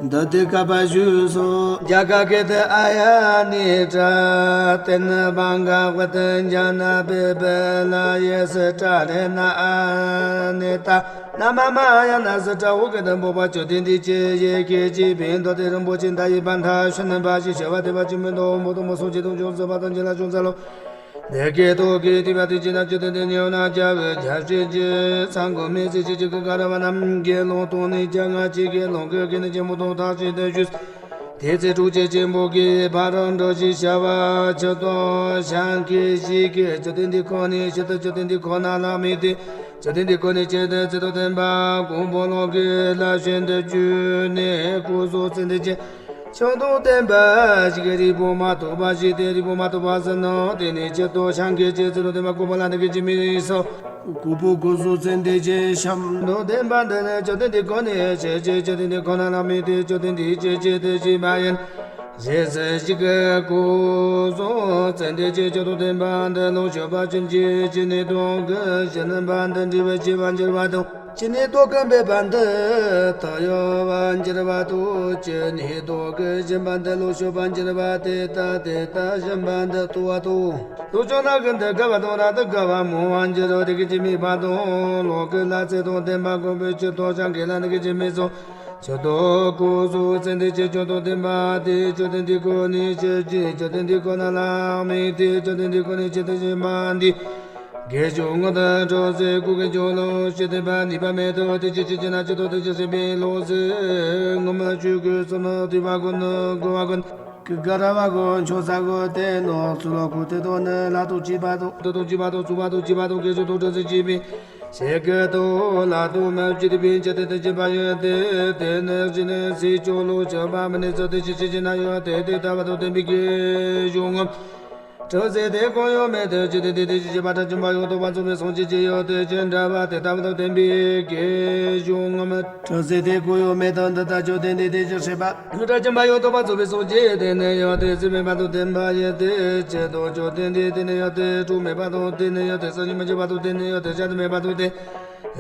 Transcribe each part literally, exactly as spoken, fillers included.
འདི་དེ་བཀའ་པ་ཞུས་སོ། རྒྱ་གར་སྐད་དུ། ཨཱ་ཡ་ནི་ཏྲ་ཏེ་ན་བྷ་ག་བ་ཏ་ཛྙཱ་ན་པི་པ་ལ་ཡ་སི་ཏྲ་རེ་ན་ཨཱ་ནི་ཏ་ན་མ་མ་ཡ་ན་སི་ཏྲ། འོ་སྐད་དུ་འབོད་པ་མཆོད་རྟེན་འདི་ཅི་ཞིག་གི་ཅི་བས་མདོ་སྡེ་རིན་པོ་ཆེ་མཐའ་ཡས་པ་མཐའ་བཞི་ནི་འབའ་ཞིག་བྱ་བ་དེ་བ་ཅི་མི་འདོ་མོ་དོ་མོ་སོ་ཅི་དོ་ཅོག་ཙེ་བ་དང་ཅི་ལ་ཅོག་ཙེ་ལོ། དེ་སྐད་དུ་གི་དེ་བ་དེ་ཅི་ན་ཅི་དེ་དེ་ཉེ་ན་ཅ་བའི་ཆ་ཤས་ཀྱི་ཚང་གོ་མི་ཚེ་ཅི་ཅི་གི་ག་ར་བ་རྣམས་དགེ་སློང་དང་ནི་ཅ་ང་ཅི་དགེ་སློང་གི་དགེ་ནི་ཆེན་པོ་དང་ཐག་ཆོད་དུ་ཞུས། དེ་ཚེ་ཐུགས་རྗེ་ཆེན་པོ་གིས་ཕ་རོལ་འགྲོ་ཞིང་བྱ་བ་ཆུ་དང་ཤིང་གི་ཞིག་གི་མཆོད་རྟེན་འདི་ཁོ་ནས་ཕྱི་དུ་མཆོད་རྟེན་འདི་ཁོ་ན་ལ་མི་དེ་མཆོད་རྟེན་འདི་ཁོ་ནས་ཕྱི་དུ་ཚེ་དང་ལྡན་པ་གོང་བུ་ལོག་གི་ལ་ཞོན་དུ་བཅུག་ནས་སྐུ་གཟུགས་ཙན་དན་ཅན། མཆོག་ཏུ་བསྟན་པ་ཞིག་རིག་པོ་མ་ཐོབ་པ་ཞིག་སྟེ་རིག་པོ་མ་ཐོབ་པ་ཟིན་ནོ། དེ་ནས་ཆེད་དུ་ཤང་གི་ཆེད་ཚུལ་དུ་བསྟན་པ་ཀུ་པ་ལ་ནི་གི་ཅི་མི་སོ། ཀུ་པུ་ཀུ་སུ་ཙན་དེ་ཆེ་ཤམ་དུ་བསྟན་པ་འདི་ནི་མཆོད་རྟེན་འདི་ཁོ་ནས་ཆེ་ཆེ་མཆོད་རྟེན་འདི་ཁོ་ན་ལ་མི་དེ་མཆོད་རྟེན་འདི་ཆེ་ཆེ་དེ་ཆེ་མ་ཡིན། ཞེས་ཟེར་ཞིག་གི་ཀུ་སུ་ཙན་དེ་ཆེ་མཆོག་ཏུ་བསྟན་པ་འདི་ལོ་མཆོད་པ་ཅན་གྱི་ཅི་ནི་དོན་གྱི་ཞི་ནི་པ་འདི་འདྲི་བའི་ཆེ་བ་འགྱུར་བ་དང་། ཅི་ནས་རྟོག་གེ་འབད་པ་འདི་དག་ཡོད་པར་འགྱུར་བ་དང་། ཅི་ནས་རྟོག་གེ་སྦྱིན་པ་འདི་ལོག་ཤོར་བར་འགྱུར་བ་དེ་ལྟ་དེ་ལྟར་སྦྱིན་པ་འདི་རྟོགས་པ་དང་། ལོག་ཤོར་ན་གི་འདི་དགའ་བ་དང་རབ་ཏུ་དགའ་བ་མང་བར་འགྱུར་རོ། དེ་གི་ཅི་མེད་པ་དང་། ལོག་གི་ལ་ཚེ་དང་ལྡན་པ་དགོན་པའི་ཆུ་ཐོག་ཤང་གི་ལ་ནི་གི་ཅི་མེད་སོ། ཆུ་ཐོག་ཀུ་སུ་ཙན་དེ་ཆེ་མཆོག་ཏུ་བསྟན་པ་དེ་མཆོད་རྟེན་འདི་ཁོ་ནས་ཆེ་ཅི་མཆོད་རྟེན་འདི་ཁོ་ན་ལ་མི་དེ་མཆོད་རྟེན་འདི་ཁོ་ནས་ཆེ་དེ་སྦྱིན་པ་འདི། དགེ་སྦྱོར་ངོ་ལྟར་གྲོགས་ཟེར་སྐུ་གི་སྦྱོར་ལོ་ཞེས་བསྟན་པ་ནུས་པ་མེད་དོ། དེ་ཅི་ཅི་ཅི་ན་ཅི་དོ་དེ་ཅི་སེམས་པའི་ལོ་ཟེར་ངོ་མ་ཆོས་གོས་སོ་ནོ་དུས་པ་གོ་ནོ་གོ་བ་གོ་ནོ་གི་ག་ར་བ་གོ་མཆོག་ས་གོ་དེ་ནོ་ཚུ་ལོ་ཁུ་དེ་དོ་ནི་ལ་དོ་ཅི་པ་དོ་དོ་དོ་ཅི་པ་དོ་ཚུ་པ་དོ་ཅི་པ་དོ་དགེ་སྦྱོར་དོ་གྲོགས་ཟེར་ཅི་པའི་ཞེས་གི་དོ་ལ་དོ་མ་ཅི་དེ་པའི་ཅི་དེ་དེ་ཅི་པ་ཡོད་དེ་དེ་ནི་ཅི་ནི་སྲིད་ཆོག་ལོ་ཅི་པ་མི་ནི་ཚོ་དེ་ཅི་ཅི་ཅི་ན་ཡོད་དེ་དེ་ལྟ་བ་དོ་བསྟན་པའི་དགེ་སྦྱོར་ངོ་མ། གྲོགས་ཟེར་དེ་གོ་ཡོད་མེད་དུ་ཅི་དེ་དེ་དེ་ཅི་ཅི་པ་ཁྲ་ཅུང་པ་ཡོད་དོ་པ་ཚོ་བའི་སོང་ཅི་ཅི་ཡོད་དེ་ཅི་འདྲ་བ་དེ་ལྟ་བུ་དང་ལྡན་པའི་དགེ་སྦྱོར་ངོ་མ། གྲོགས་ཟེར་དེ་གོ་ཡོད་མེད་དུ་འདི་ལྟ་ཅོ་དེ་འདི་དེ་ཅི་ཧྲི་པ་ཁྲ་ཅུང་པ་ཡོད་དོ་པ་ཚོ་བའི་སོང་ཅི་དེ་ནི་ཡོད་དེ་ཟེར་མེད་པ་དང་ལྡན་པ་ཡོད་དེ་ཅི་དོ་ཅོ་དེ་འདི་དེ་ནི་ཡོད་དེ་གྲོགས་མེད་པ་དང་དེ་ནི་ཡོད་དེ་སང་ཉིན་མ་ཅི་པ་དང་དེ་ནི་ཡོད་དེ་ཅ་དེ་མེད་པ་དང་དེ།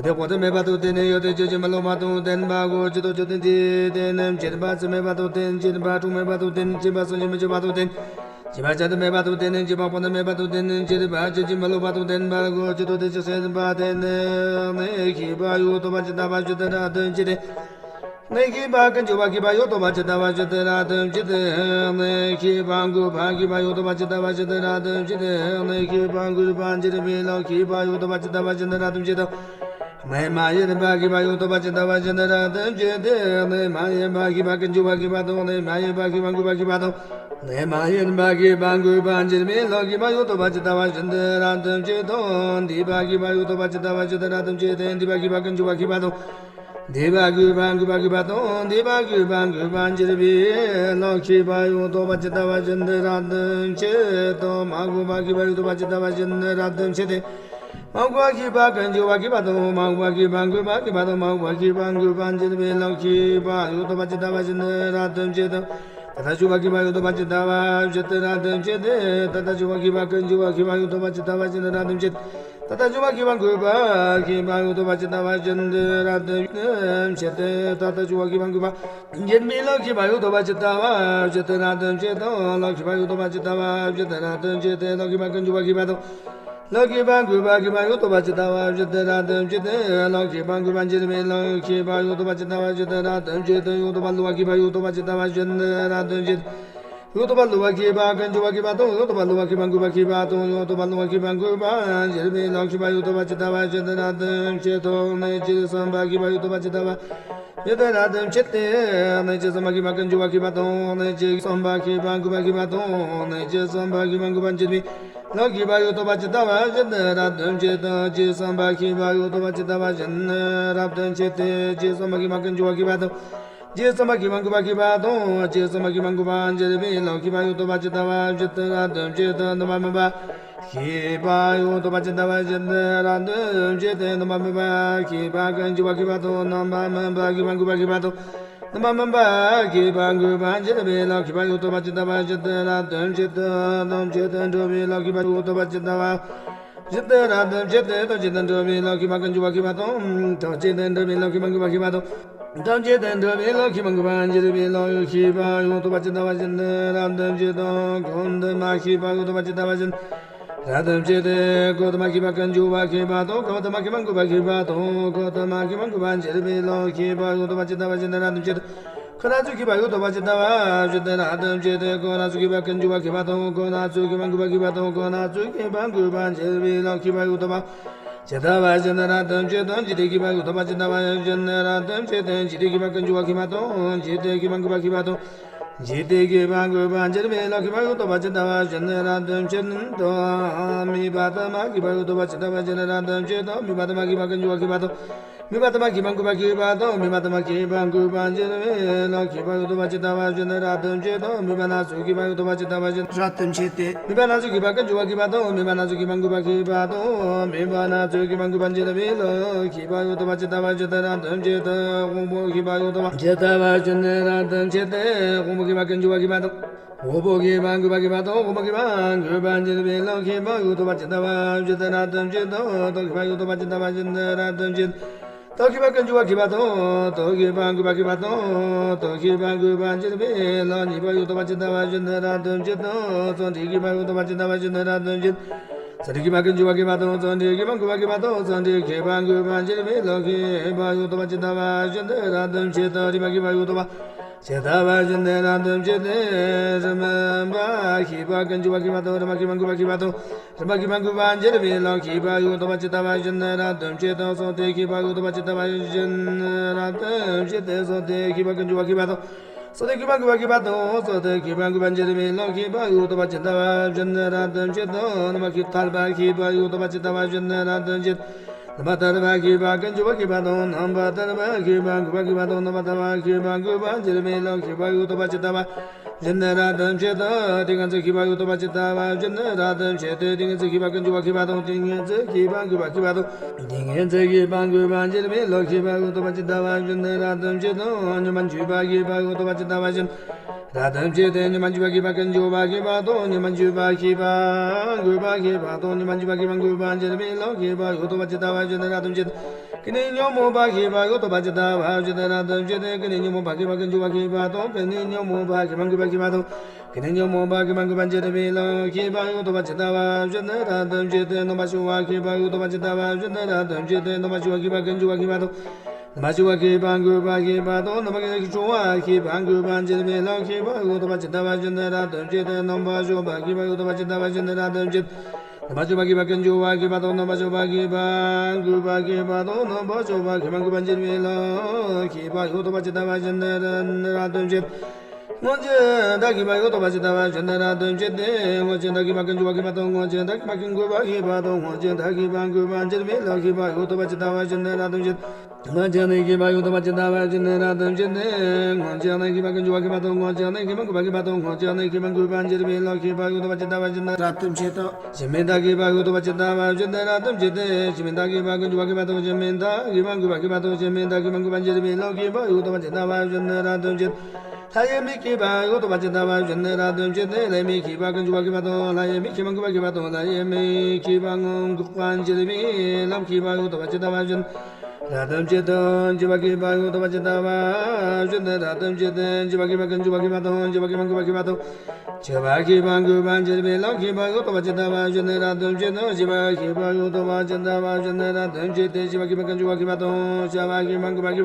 དེ་གོ་དེ་མེད་པ་དང་དེ་ནི་ཡོད་དེ་ཅི་ཅི་མ་ལོ་མ་དང་ལྡན་པ་གོ་ཅི་དོ་ཅོ་དེ་འདི་དེ་ནི་ཅི་དེ་པ་ཅི་མེད་པ་དང་དེ་ཅི་དེ་པ་གྲོགས་མེད་པ་དང་དེ་ཅི་པ་སང་ཉིན་མ་ཅི་པ་དང་དེ། ཅི་པ་ཅ་དེ་མེད་པ་དང་དེ་ནི་ཅི་པ་པོ་དེ་མེད་པ་དང་དེ་ནི་ཅི་དེ་པ་ཅི་ཅི་མ་ལོ་པ་དང་ལྡན་པ་གོ་ཅི་དོ་དེ་ཅི་སེ་དེ་པ་དེ་ནི་ནི་ཤེས་པ་ཡོད་དོ་པ་ཅི་ལྟ་བ་ཅི་དེ་ར་དོན་ཅི་དེ། ནི་ཤེས་པ་ཀུན་འབྱུང་བ་ཤེས་པ་ཡོད་དོ་པ་ཅི་ལྟ་བ་ཅི་དེ་ར་དོན་ཅི་དེ། ནི་ཤེས་པ་འགོག་པ་ཤེས་པ་ཡོད་དོ་པ་ཅི་ལྟ་བ་ཅི་དེ་ར་དོན་ཅི་དེ། ནི་ཤེས་པ་འགོག་པ་འགྱུར་བའི་ལམ་ཤེས་པ་ཡོད་དོ་པ་ཅི་ལྟ་བ་ཅི་དེ་ར་དོན་ཅི་དེ། ནི་མ་ཡིན་པ་ཤེས་པ་ཡོད་དོ་པ་ཅི་ལྟ་བ་ཅི་དེ་ར་དོན་ཅི་དེ། ནི་མ་ཡིན་པ་ཤེས་པ་ཀུན་འབྱུང་བ་ཤེས་པ་དང་། ནི་མ་ཡིན་པ་ཤེས་པ་འགོག་པ་ཤེས་པ་དང་། ནི་མ་ཡིན་པ་ཤེས་པ་འགོག་པ་འགྱུར་བའི་ལམ་ཤེས་པ་ཡོད་དོ་པ་ཅི་ལྟ་བ་ཅི་དེ་ར་དོན་ཅི་དང་། འདུས་པ་ཤེས་པ་ཡོད་དོ་པ་ཅི་ལྟ་བ་ཅི་དེ་ར་དོན་ཅི་དེ། འདུས་པ་ཤེས་པ་ཀུན་འབྱུང་བ་ཤེས་པ་དང་། འདུས་པ་འགོག་པ་འགོག་པ་ཤེས་པ་དང་། འདུས་པ་འགོག་པ་འགོག་པ་འགྱུར་བའི་ལམ་ཤེས་པ་ཡོད་དོ་པ་ཅི་ལྟ་བ་ཅི་དེ་ར་དོན་ཅི་དང་། མ་འགོག་པ་ཤེས་པ་ཡོད་དོ་པ་ཅི་ལྟ་བ་ཅི་དེ་ར་དོན་ཅི་དེ། མ་འགོག་པ་ཤེས་པ་ཀུན་འབྱུང་བ་ཤེས་པ་དང་། མ་འགོག་པ་ཤེས་པ་འགོག་པ་ཤེས་པ་དང་། མ་འགོག་པ་ཤེས་པ་འགོག་པ་འགྱུར་བའི་ལམ་ཤེས་པ་ཡོད་དོ་པ་ཅི་ལྟ་བ་ཅི་དེ་ར་དོན་ཅི་དང་། ད་ལྟ་བྱུང་བ་ཤེས་པ་ཡོད་དོ་པ་ཅི་ལྟ་བ་ཅི་དེ་ར་དོན་ཅི་དེ། ད་ལྟ་བྱུང་བ་ཤེས་པ་ཀུན་འབྱུང་བ་ཤེས་པ་ཡོད་དོ་པ་ཅི་ལྟ་བ་ཅི་དེ་ར་དོན་ཅི་དང་། ད་ལྟ་བྱུང་བ་ཤེས་པ་འགོག་པ་ཤེས་པ་ཡོད་དོ་པ་ཅི་ལྟ་བ་ཅི་དེ་ར་དོན་ཅི་དེ། ད་ལྟ་བྱུང་བ་ཤེས་པ་འགོག་པ་འགྱུར་བའི་ལམ་ཤེས་པ་ཡོད་དོ་པ་ཅི་ལྟ་བ་ཅི་དེ་ར་དོན་ཅི་དང་། ལམ་ཤེས་པ་ཡོད་དོ་པ་ཅི་ལྟ་བ་ཅི་དེ་ར་དོན་ཅི་དེ། ལམ་ཤེས་པ་ཀུན་འབྱུང་བ་ཤེས་པ་དང་། ལམ་ཤེས་པ་འགོག་པ་ཤེས་པ་ཡོད་དོ་པ་ཅི་ལྟ་བ་ཅི་དེ་ར་དོན་ཅི་དེ། ལམ་ཤེས་པ་འགོག་པ་འགྱུར་བའི་ལམ་ཤེས་པ་ཡོད་དོ་པ་ཅི་ལྟ་བ་ཅི་དེ་ར་དོན་ཅི་དེ། ཡོད་དོ་པ་སླུ་བ་ཤེས་པ་ཡོད་དོ་པ་ཅི་ལྟ་བ་ཅི་དེ་ར་དོན་ཅི་དེ། ཡོད་དོ་པ་སླུ་བ་ཤེས་པ་ཀུན་འབྱུང་བ་ཤེས་པ་དང་། ཡོད་དོ་པ་སླུ་བ་ཤེས་པ་འགོག་པ་ཤེས་པ་དང་། ཡོད་དོ་པ་སླུ་བ་ཤེས་པ་འགོག་པ་འགྱུར་བའི་ལམ་ཤེས་པ་ཡོད་དོ་པ་ཅི་ལྟ་བ་ཅི་དེ་ར་དོན་ཅི་དང་། ནི་ཅི་བསམ་པ་ཤེས་པ་ཡོད་དོ་པ་ཅི་ལྟ་བ་ཅི་དེ་ར་དོན་ཅི་དེ། ནི་ཅི་བསམ་པ་ཤེས་པ་ཀུན་འབྱུང་བ་ཤེས་པ་དང་། ནི་ཅི་བསམ་པ་ཤེས་པ་འགོག་པ་ཤེས་པ་དང་། ནི་ཅི་བསམ་པ་ཤེས་པ་འགོག་པ་འགྱུར་བའི་ལམ་ཤེས་པ་ཡོད་དོ་པ་ཅི་ལྟ་བ་ཅི་དེ་ར་དོན་ཅི་དང་། ཅི་བསམ་པ་ཤེས་པ་ཡོད་དོ་པ་ཅི་ལྟ་བ་ཅི་དེ་ར་དོན་ཅི་དེ། ཅི་བསམ་པ་ཤེས་པ་ཀུན་འབྱུང་བ་ཤེས་པ་དང་། ཅི་བསམ་པ་ཤེས་པ་འགོག་པ་ཤེས་པ་དང་། ཅི་བསམ་པ་ཤེས་པ་འགོག་པ་འགྱུར་བའི་ལམ་ཤེས་པ་ཡོད་དོ་པ་ཅི་ལྟ་བ་ཅི་དེ་ར་དོན་ཅི་དང་། སྡོམ་པ་མིན་པ་ཤེས་པ་ཡོད་དོ་པ་ཅི་ལྟ་བ་ཅི་དེ་ར་དོན་ཅི་དེ། སྡོམ་པ་མིན་པ་ཤེས་པ་ཀུན་འབྱུང་བ་ཤེས་པ་དང་། སྡོམ་པ་མིན་པ་ཤེས་པ་འགོག་པ་ཤེས་པ་དང་། སྡོམ་པ་མིན་པ་ཤེས་པ་འགོག་པ་འགྱུར་བའི་ལམ་ཤེས་པ་ཡོད་དོ་པ་ཅི་ལྟ་བ་ཅི་དེ་ར་དོན་ཅི་དང་། སྡོམ་ཅི་དང་འགྲོ་བའི་ལམ་ཤེས་པ་ཡོད་དོ་པ་ཅི་ལྟ་བ་ཅི་དེ་ར་དོན་ཅི་དང་། སྡོམ་ཅི་དང་འགྲོ་བའི་ལམ་ཤེས་པ་ཀུན་འབྱུང་བ་ཤེས་པ་དང་། སྡོམ་ཅི་དང་འགྲོ་བའི་ལམ་ཤེས་པ་འགོག་པ་ཤེས་པ་དང་། ཐམས་ཅད་དུ་འགྲོ་བའི་ལམ་ཤེས་པ་འགུགས་པ་འཇུག་པའི་ལམ་ཤེས་པ་ཡོད་ཐོབ་པ་ཇི་ལྟ་བ་བཞིན་དུ་རབ་ཏུ་བྱེད་དོ། གོའུ་ཏ་མ་ཤེས་པ་ཡོད་ཐོབ་པ་ཇི་ལྟ་བ་བཞིན་རབ་ཏུ་བྱེད་དེ། གོའུ་ཏ་མ་ཤེས་པ་ཀུན་འབྱུང་བ་ཤེས་པ་དང་། གོའུ་ཏ་མ་ཤེས་པ་འགུགས་པ་ཤེས་པ་དང་། གོའུ་ཏ་མ་ཤེས་པ་འགུགས་པ་འཇུག་པའི་ལམ་ཤེས་པ་ཡོད་ཐོབ་པ་ཇི་ལྟ་བ་བཞིན་དུ་རབ་ཏུ་བྱེད་དོ། ཁོ་ན་ཚོས་ཤེས་པ་ཡོད་ཐོབ་པ་ཇི་ལྟ་བ་བཞིན་དུ་རབ་ཏུ་བྱེད་དེ། ཁོ་ན་ཚོས་ཤེས་པ་ཀུན་འབྱུང་བ་ཤེས་པ་དང་། ཁོ་ན་ཚོས་ཤེས་པ་འགུགས་པ་ཤེས་པ་དང་། ཁོ་ན་ཚོས་ཤེས་པ་འགུགས་པ་འཇུག་པའི་ལམ་ཤེས་པ་ཡོད་ཐོབ་པ་ཇི་ལྟ་བ་བཞིན་དུ་རབ་ཏུ་བྱེད་དོ། འཇུག་དེ་ཤེས་པ་ཡོད་ཐོབ་པ་ཇི་ལྟ་བ་བཞིན་དུ་རབ་ཏུ་བྱེད་དེ། འཇུག་དེ་ཤེས་པ་ཀུན་འབྱུང་བ་ཤེས་པ་དང་། འཇུག་དེ་ཤེས་པ་འགུགས་པ་ཤེས་པ་དང་། འཇུག་དེ་ཤེས་པ་འགུགས་པ་འཇུག་པའི་ལམ་ཤེས་པ་ཡོད་ཐོབ་པ་ཇི་ལྟ་བ་བཞིན་དུ་རབ་ཏུ་བྱེད་དོ། དམིགས་པ་དུ་མ་ཤེས་པ་ཡོད་ཐོབ་པ་ཇི་ལྟ་བ་བཞིན་དུ་རབ་ཏུ་བྱེད་དོ། དམིགས་པ་དུ་མ་ཤེས་པ་ཀུན་འབྱུང་བ་ཤེས་པ་དང་། དམིགས་པ་དུ་མ་ཤེས་པ་འགུགས་པ་ཤེས་པ་དང་། དམིགས་པ་དུ་མ་ཤེས་པ་འགུགས་པ་འཇུག་པའི་ལམ་ཤེས་པ་ཡོད་ཐོབ་པ་ཇི་ལྟ་བ་བཞིན་དུ་རབ་ཏུ་བྱེད་དོ། དམིགས་པ་སྣ་ཚོགས་ཤེས་པ་ཡོད་ཐོབ་པ་ཇི་ལྟ་བ་བཞིན་དུ་རབ་ཏུ་བྱེད་དེ། དམིགས་པ་སྣ་ཚོགས་ཤེས་པ་ཀུན་འབྱུང་བ་ཤེས་པ་དང་། དམིགས་པ་སྣ་ཚོགས་ཤེས་པ་འགུགས་པ་ཤེས་པ་དང་། དམིགས་པ་སྣ་ཚོགས་ཤེས་པ་འགུགས་པ་འཇུག་པའི་ལམ་ཤེས་པ་ཡོད་ཐོབ་པ་ཇི་ལྟ་བ་བཞིན་དུ་རབ་ཏུ་བྱེད་དོ། དབང་པོ་ཤེས་པ་ཡོད་ཐོབ་པ་ཇི་ལྟ་བ་བཞིན་དུ་རབ་ཏུ་བྱེད་དེ། དབང་པོ་ཤེས་པ་ཀུན་འབྱུང་བ་ཤེས་པ་དང་། དབང་པོ་ཤེས་པ་འགུགས་པ་ཤེས་པ་དང་། དབང་པོ་ཤེས་པ་འགུགས་པ་འཇུག་པའི་ལམ་ཤེས་པ་ཡོད་ཐོབ་པ་ཇི་ལྟ་བ་བཞིན་དུ་རབ་ཏུ་བྱེད་དོ། ཐོབ་ཤེས་པ་ཡོད་ཐོབ་པ་ཇི་ལྟ་བ་བཞིན་དུ་རབ་ཏུ་བྱེད། ཐོབ་ཤེས་པ་ཀུན་འབྱུང་བ་ཤེས་པ་དང་། ཐོབ་ཤེས་པ་འགུགས་པ་ཤེས་པ་དང་། ཐོབ་ཤེས་པ་འགུགས་པ་འཇུག་པའི་ལམ་གཉིས་པ་ཡོད་ཐོབ་པ་ཇི་ལྟ་བ་བཞིན་དུ་རབ་ཏུ་བྱེད་དོ། ཚོར་སྒྲ་ཤེས་པ་ཡོད་ཐོབ་པ་ཇི་ལྟ་བ་བཞིན་དུ་རབ་ཏུ་བྱེད། ཚོར་སྒྲ་ཤེས་པ་ཀུན་འབྱུང་བ་ཤེས་པ་དང་། ཚོར་སྒྲ་ཤེས་པ་འགུགས་པ་ཤེས་པ་དང་། ཚོར་སྒྲ་ཤེས་པ་འགུགས་པ་འཇུག་པའི་ལམ་ཤེས་པ་ཡོད་ཐོབ་པ་ཇི་ལྟ་བ་བཞིན་དུ་རབ་ཏུ་བྱེད་དོ། རེག་པ་ཤེས་པ་ཡོད་ཐོབ་པ་ཇི་ལྟ་བ་བཞིན་དུ་རབ་ཏུ་བྱེད་དེ། རེག་པ་ཤེས་པ་ཀུན་འབྱུང་བ་ཤེས་པ་དང་། རེག་པ་ཤེས་པ་འགུགས་པ་ཤེས་པ་དང་། རེག་པ་ཤེས་པ་འགུགས་པ་འཇུག་པའི་ལམ་ཤེས་པ་ཡོད་ཐོབ་པ་ཇི་ལྟ་བ་བཞིན་དུ་རབ་ཏུ་བྱེད་དོ། ཚོར་སྒྲ་ཤེས་པ་ཡོད་ཐོབ་པ་ཇི་ལྟ་བ་བཞིན་དུ་རབ་ཏུ་བྱེད་དེ། ཚོར་སྒྲ་ཤེས་པ་ཀུན་འབྱུང་བ་ཤེས་པ་དང་། ཚོར་སྒྲ་ཤེས་པ་འགུགས་པ་ཤེས་པ་དང་། ཚོར་སྒྲ་ཤེས་པ་འགུགས་པ་འཇུག་པའི་ལམ་ཤེས་པ་ཡོད་ཐོབ་པ་ཇི་ལྟ་བ་བཞིན་དུ་རབ་ཏུ་བྱེད་དོ། རྣམ་པ་ཤེས་ཐར་པ་ཤེས་པ་ཡོད་ཐོབ་པ་ཇི་ལྟ་བ་བཞིན་དུ་རབ་ཏུ་བྱེད། རྣམ་པར་ཐར་པ་ཤེས་པ་ཀུན་འབྱུང་བ་ཤེས་པ་དང་། རྣམ་པར་ཐར་པ་ཤེས་པ་འགུགས་པ་ཤེས་པ་དང་། རྣམ་པར་ཐར་པ་ཤེས་པ་འགུགས་པ་འཇུག་པའི་ལམ་ཤེས་པ་ཡོད་ཐོབ་པ་ཇི་ལྟ་བ་བཞིན་དུ་རབ་ཏུ་བྱེད་དོ། ཏིང་ངེ་འཛིན་ཤེས་པ་ཡོད་ཐོབ་པ་ཇི་ལྟ་བ་བཞིན་དུ་རབ་ཏུ་བྱེད་དེ། ཏིང་ངེ་འཛིན་ཤེས་པ་ཀུན་འབྱུང་བ་ཤེས་པ་དང་། ཏིང་ངེ་འཛིན་ཤེས་པ་འགུགས་པ་ཤེས་པ་དང་། ཏིང་ངེ་འཛིན་ཤེས་པ་འགུགས་པ་འཇུག་པའི་ལམ་ཤེས་པ་ཡོད་ཐོབ་པ་ཇི་ལྟ་བ་བཞིན་དུ་རབ་ཏུ་བྱེད་དོ། མྱོང་བ་འཇུག་པ་ཤེས་པ་ཡོད་ཐོབ་པ་ཇི་ལྟ་བ་བཞིན་རབ་ཏུ་བྱེད་དེ། མྱོང་བ་འཇུག་པ་ཤེས་པ་ཀུན་འབྱུང་བ་ཤེས་པ་དང་། མྱོང་བ་འཇུག་པ་ཤེས་པ་འགུགས་པ་ཤེས་པ་དང་། མྱོང་བ་འཇུག་པ་ཤེས་པ་འགུགས་པ་འཇུག་པའི་ལམ་ཤེས་པ་ཡོད་ཐོབ་པ་ཇི་ལྟ་བ་བཞིན་དུ་རབ་ཏུ་བྱེད། ཀུན་ནས་ཉོན་མོངས་པ་ཤེས་པ་ཡོད་ཐོབ་པ་ཇི་ལྟ་བ་བཞིན་དུ་རབ་ཏུ་བྱེད་དེ། ཀུན་ནས་ཉོན་མོངས་པ་ཤེས་པ་ཀུན་འབྱུང་བ་ཤེས་པ་དང་། ཀུན་ནས་ཉོན་མོངས་པ་ཤེས་པ་འགུགས་པ་ཤེས་པ་དང་། ཀུན་ནས་ཉོན་མོངས་པ་ཤེས་པ་འགུགས་པ་འཇུག་པའི་ལམ་ཤེས་པ་ཡོད་ཐོབ་པ་ཇི་ལྟ་བ་བཞིན་དུ་རབ་ཏུ་བྱེད་དེ། རྣམ་པར་ཤེས་པ་ཤེས་པ་ཡོད་ཐོབ་པ་ཇི་ལྟ་བ་བཞིན་དུ་རབ་ཏུ་བྱེད་དེ། རྣམ་པར་ཤེས་པ་ཤེས་པ་ཀུན་འབྱུང་བ་ཤེས་པ་དང་། རྣམ་པར་ཤེས་པ་ཤེས་པ་འགུགས་པ་ཤེས་པ་དང་། རྣམ་པར་ཤེས་པ་ཤེས་པ་འགུགས་པ་འཇུག་པའི་ལམ་ཤེས་པ་ཡོད་ཐོབ་པ་ཇི་ལྟ་བ་བཞིན་དུ་རབ་ཏུ་བྱེད་དེ། རྣམ་པར་ཤེས་པ་ཤེས་པ་ཡོད་ཐོབ་པ་ཇི་ལྟ་བ་བཞིན་དུ་རབ་ཏུ་བྱེད། རྣམ་པར་ཤེས་པ་ཤེས་པ་ཀུན་འབྱུང་བ་ཤེས་པ་དང་། རྣམ་པར་ཤེས་པ་ཤེས་པ་འགུགས་པ་ཤེས་པ་དང་། རྣམ་པར་ཤེས་པ་ཤེས་པ་འགུགས་པ་འཇུག་པའི་ལམ་ཤེས་པ་ཡོད་ཐོབ་པ་ཇི་ལྟ་བ་བཞིན་དུ་རབ་ཏུ་བྱེད། སྔོན་གྱི་བདག་ཤེས་པ་ཡོད་ཐོབ་པ་ཇི་ལྟ་བ་བཞིན་དུ་རབ་ཏུ་བྱེད་དེ། སྔོན་གྱི་བདག་ཤེས་པ་ཀུན་འབྱུང་བ་ཤེས་པ་དང་། སྔོན་གྱི་བདག་ཤེས་པ་ཀུན་འགུགས་པ་ཤེས་པ་དང་། སྔོན་གྱི་བདག་ཤེས་པ་འགུགས་པ་འཇུག་པའི་ལམ་ཤེས་པ་ཡོད་ཐོབ་པ་ཇི་ལྟ་བ་བཞིན་དུ་རབ་ཏུ་བྱེད། སྔོན་གྱི་གནས་ཤེས་པ་ཡོད་ཐོབ་པ་ཇི་ལྟ་བ་བཞིན་དུ་རབ་ཏུ་བྱེད་དེ། སྔོན་གྱི་གནས་ཤེས་པ་ཀུན་འབྱུང་བ་ཤེས་པ་དང་། སྔོན་གྱི་གནས་ཤེས་པ་འགུགས་པ་ཤེས་པ་དང་། སྔོན་གྱི་གནས་ཤེས་པ་འགུགས་པ་འཇུག་པའི་ལམ་ཤེས་པ་ཡོད་ཐོབ་པ་ཇི་ལྟ་བ་བཞིན་དུ་རབ་ཏུ་བྱེད་དོ། གཞན་མིན་བདག་ཤེས་པ་ཡོད་ཐོབ་པ་ཇི་ལྟ་བ་བཞིན་དུ་རབ་ཏུ་བྱེད་དེ། གཞན་མིན་བདག་ཤེས་པ་ཀུན་འབྱུང་བ་ཤེས་པ་དང་། གཞན་མིན་བདག་ཤེས་པ་འགུགས་པ་འཇུག་པའི་ལམ་ཤེས་པ་ཡོད་ཐོབ་པ་ཇི་ལྟ་བ་བཞིན་དུ་རབ་ཏུ་བྱེད། ལྷ་ཡི་མིག་ཤེས་པ་ཡོད་ཐོབ་པ་ཇི་ལྟ་བ་བཞིན་དུ་རབ་ཏུ་བྱེད་དེ། ལྷ་ཡི་མིག་ཤེས་པ་ཀུན་འབྱུང་བ་ཤེས་པ་དང་། ལྷ་ཡི་མིག་ཤེས་པ་འགུགས་པ་ཤེས་པ་དང་། ལྷ་ཡི་མིག་ཤེས་པ་འགུགས་པ་འཇུག་པའི་ལམ་ཤེས་པ་ཡོད་ཐོབ་པ་ཇི་ལྟ་བ་བཞིན་རབ་ཏུ་བྱེད་དོ། འཇུག་པ་ཤེས་པ་ཡོད་ཐོབ་པ་ཇི་ལྟ་བ་བཞིན་དུ་རབ་ཏུ་བྱེད་དེ། འཇུག་པ་ཤེས་པ་ཀུན་འབྱུང་བ་ཤེས་པ་དང་། འཇུག་པ་ཤེས་པ་འགུགས་པ་ཤེས་པ་དང་། འཇུག་པ་ཤེས་པ་འགུགས་པ་འཇུག་པའི་ལམ་ཤེས་པ་ཡོད་ཐོབ་པ་ཇི་ལྟ་བ་བཞིན་དུ་རབ་ཏུ་བྱེད་དོ། འཇུག་པ་ཤེས་པ་ཡོད་ཐོབ་པ་ཇི་ལྟ་བ་བཞིན་དུ་རབ་ཏུ་བྱེད་དེ། འཇུག་པ་ཤེས་པ་ཀུན་འབྱུང་བ་ཤེས་པ་དང་། འཇུག་པ་ཤེས་པ་འགུགས་པ་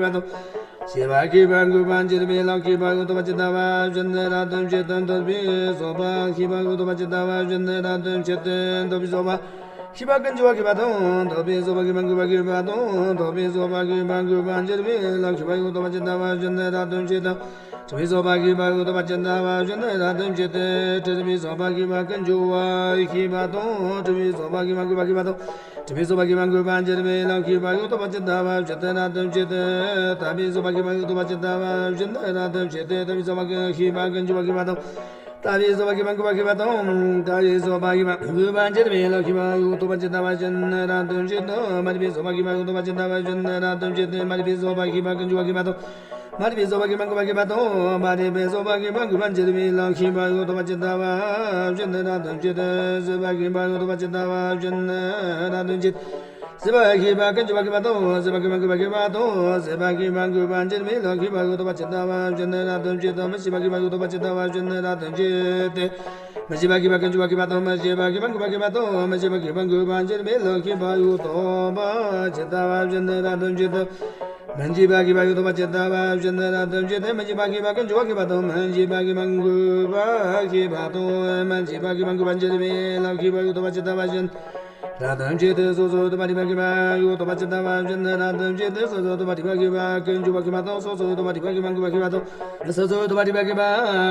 ཤེས་པ་དང་། འཇུག་པ་ཤེས་པ་འགུགས་པ་འཇུག་པའི་ལམ་ཤེས་པ་ཡོད་ཐོབ་པ་ཇི་ལྟ་བ་བཞིན་དུ་རབ་ཏུ་བྱེད་དོ། འདོད་པའི་བཟོད་པ་ཤེས་པ་ཡོད་ཐོབ་པ་ཇི་ལྟ་བ་བཞིན་དུ་རབ་ཏུ་བྱེད་དེ། འདོད་པའི་བཟོད་པ་ཤེས་པ་ཀུན་འབྱུང་བ་ཤེས་པ་དང་། འདོད་པའི་བཟོད་པ་ཤེས་པ་འགུགས་པ་ཤེས་པ་དང་། འདོད་པའི་བཟོད་པ་ཤེས་པ་འགུགས་པ་འཇུག་པའི་ལམ་ཤེས་པ་ཡོད་ཐོབ་པ་ཇི་ལྟ་བ་བཞིན་དུ་རབ་ཏུ་བྱེད་དོ། སྤྲུལ་པའི་བཟོད་པ་ཤེས་པ་ཡོད་ཐོབ་པ་ཇི་ལྟ་བ་བཞིན་དུ་རབ་ཏུ་བྱེད་དེ། སྤྲུལ་པའི་བཟོད་པ་ཤེས་པ་ཀུན་འབྱུང་བ་ཤེས་པ་དང་། སྤྲུལ་པའི་བཟོད་པ་ཤེས་པ་འགུགས་པ་ཤེས་པ་དང་། སྤྲུལ་པའི་བཟོད་པ་ཤེས་པ་འགུགས་པ་འཇུག་པའི་ལམ་ཤེས་པ་ཡོད་ཐོབ་པ་ཇི་ལྟ་བ་བཞིན་དུ་རབ་ཏུ་བྱེད་དེ། དག་པའི་བཟོད་པ་ཤེས་པ་ཡོད་ཐོབ་པ་ཇི་ལྟ་བ་བཞིན་དུ་རབ་ཏུ་བྱེད་དེ། དག་པའི་བཟོད་པ་ཤེས་པ་ཀུན་འབྱུང་བ་ཤེས་པ་དང་། དག་པའི་བཟོད་པ་ཤེས་པ་འགུགས་པ་ཤེས་པ་དང་། དག་པའི་བཟོད་པ་ཤེས་པ་འགུགས་པ་འཇུག་པའི་ལམ་ཤེས་པ་ཡོད་ཐོབ་པ་ཇི་ལྟ་བ་བཞིན་དུ་རབ་ཏུ་བྱེད་དོ། མ་རིག་པའི་བཟོད་པ་ཤེས་པ་ཡོད་ཐོབ་པ་ཇི་ལྟ་བ་བཞིན་དུ་རབ་ཏུ་བྱེད་དེ། མ་རིག་པའི་བཟོད་པ་ཤེས་པ་ཀུན་འབྱུང་བ་ཤེས་པ་དང་། མ་རིག་པའི་བཟོད་པ་ཤེས་པ་འགུགས་པ་ཤེས་པ་དང་། མ་རིག་པའི་བཟོད་པ་ཤེས་པ་འགུགས་པ་འཇུག་པའི་ལམ་ཤེས་པ་ཡོད་ཐོབ་པ་ཇི་ལྟ་བ་བཞིན་དུ་རབ་ཏུ་བྱེད་དེ། བཟོད་པ་ཤེས་པ་ཡོད་ཐོབ་པ་ཇི་ལྟ་བ་བཞིན་དུ་རབ་ཏུ་བྱེད། སྲིད་པ་ཤེས་པ་ཀུན་འབྱུང་བ་ཤེས་པ་དང་། སྲིད་པ་ཤེས་པ་ཀུན་འབྱུང་བ་ཤེས་པ་དང་། སྲིད་པ་ཤེས་པ་ཀུན་འབྱུང་བ་འགྱུར་བའི་ལམ་ཤེས་པ་ཡང་དག་པར་ཇི་ལྟ་བ་བཞིན་དུ་རབ་ཏུ་བྱེད་དོ། མི་ཤེས་པ་ཤེས་པ་ཡང་དག་པར་ཇི་ལྟ་བ་བཞིན་དུ་རབ་ཏུ་བྱེད་དེ། མི་ཤེས་པ་ཤེས་པ་ཀུན་འབྱུང་བ་ཤེས་པ་དང་། མི་ཤེས་པ་ཤེས་པ་ཀུན་འབྱུང་བ་ཤེས་པ་དང་། མི་ཤེས་པ་ཤེས་པ་ཀུན་འབྱུང་བ་འགྱུར་བའི་ལམ་ཤེས་པ་ཡང་དག་པར་ཇི་ལྟ་བ་བཞིན་དུ་རབ་ཏུ་བྱེད་དོ། མི་འཇིགས་པ་ཤེས་པ་ཡང་དག་པར་ཇི་ལྟ་བ་བཞིན་དུ་རབ་ཏུ་བྱེད་དེ། མི་འཇིགས་པ་ཤེས་པ་ཀུན་འབྱུང་བ་ཤེས་པ་དང་། མི་འཇིགས་པ་ཤེས་པ་ཀུན་འབྱུང་བ་ཤེས་པ་དང་། མི་འཇིགས་པ་ཤེས་པ་ཀུན་འབྱུང་བ་འགྱུར་བའི་ལམ་ཤེས་པ་ཡང་དག་པར་ཇི་ལྟ་བ་བཞིན་རབ་ཏུ་བྱེད་དེ། སོ་སོར་རྟོག་པ་རིག་པ་ཤེས་པ་ཡང་དག་པར་ཇི་ལྟ་བ་བཞིན་དུ་རབ་ཏུ་བྱེད་དེ། སོ་སོར་རྟོག་པ་རིག་པ་ཤེས་པ་ཀུན་འབྱུང་བ་ཤེས་པ་དང་། སོ་སོར་རྟོག་པ་རིག་པ་ཤེས་པ་འགྱུར་བ་ཤེས་པ་དང་། སོ་སོར་རྟོག་པ་རིག་པ་ཤེས་པ་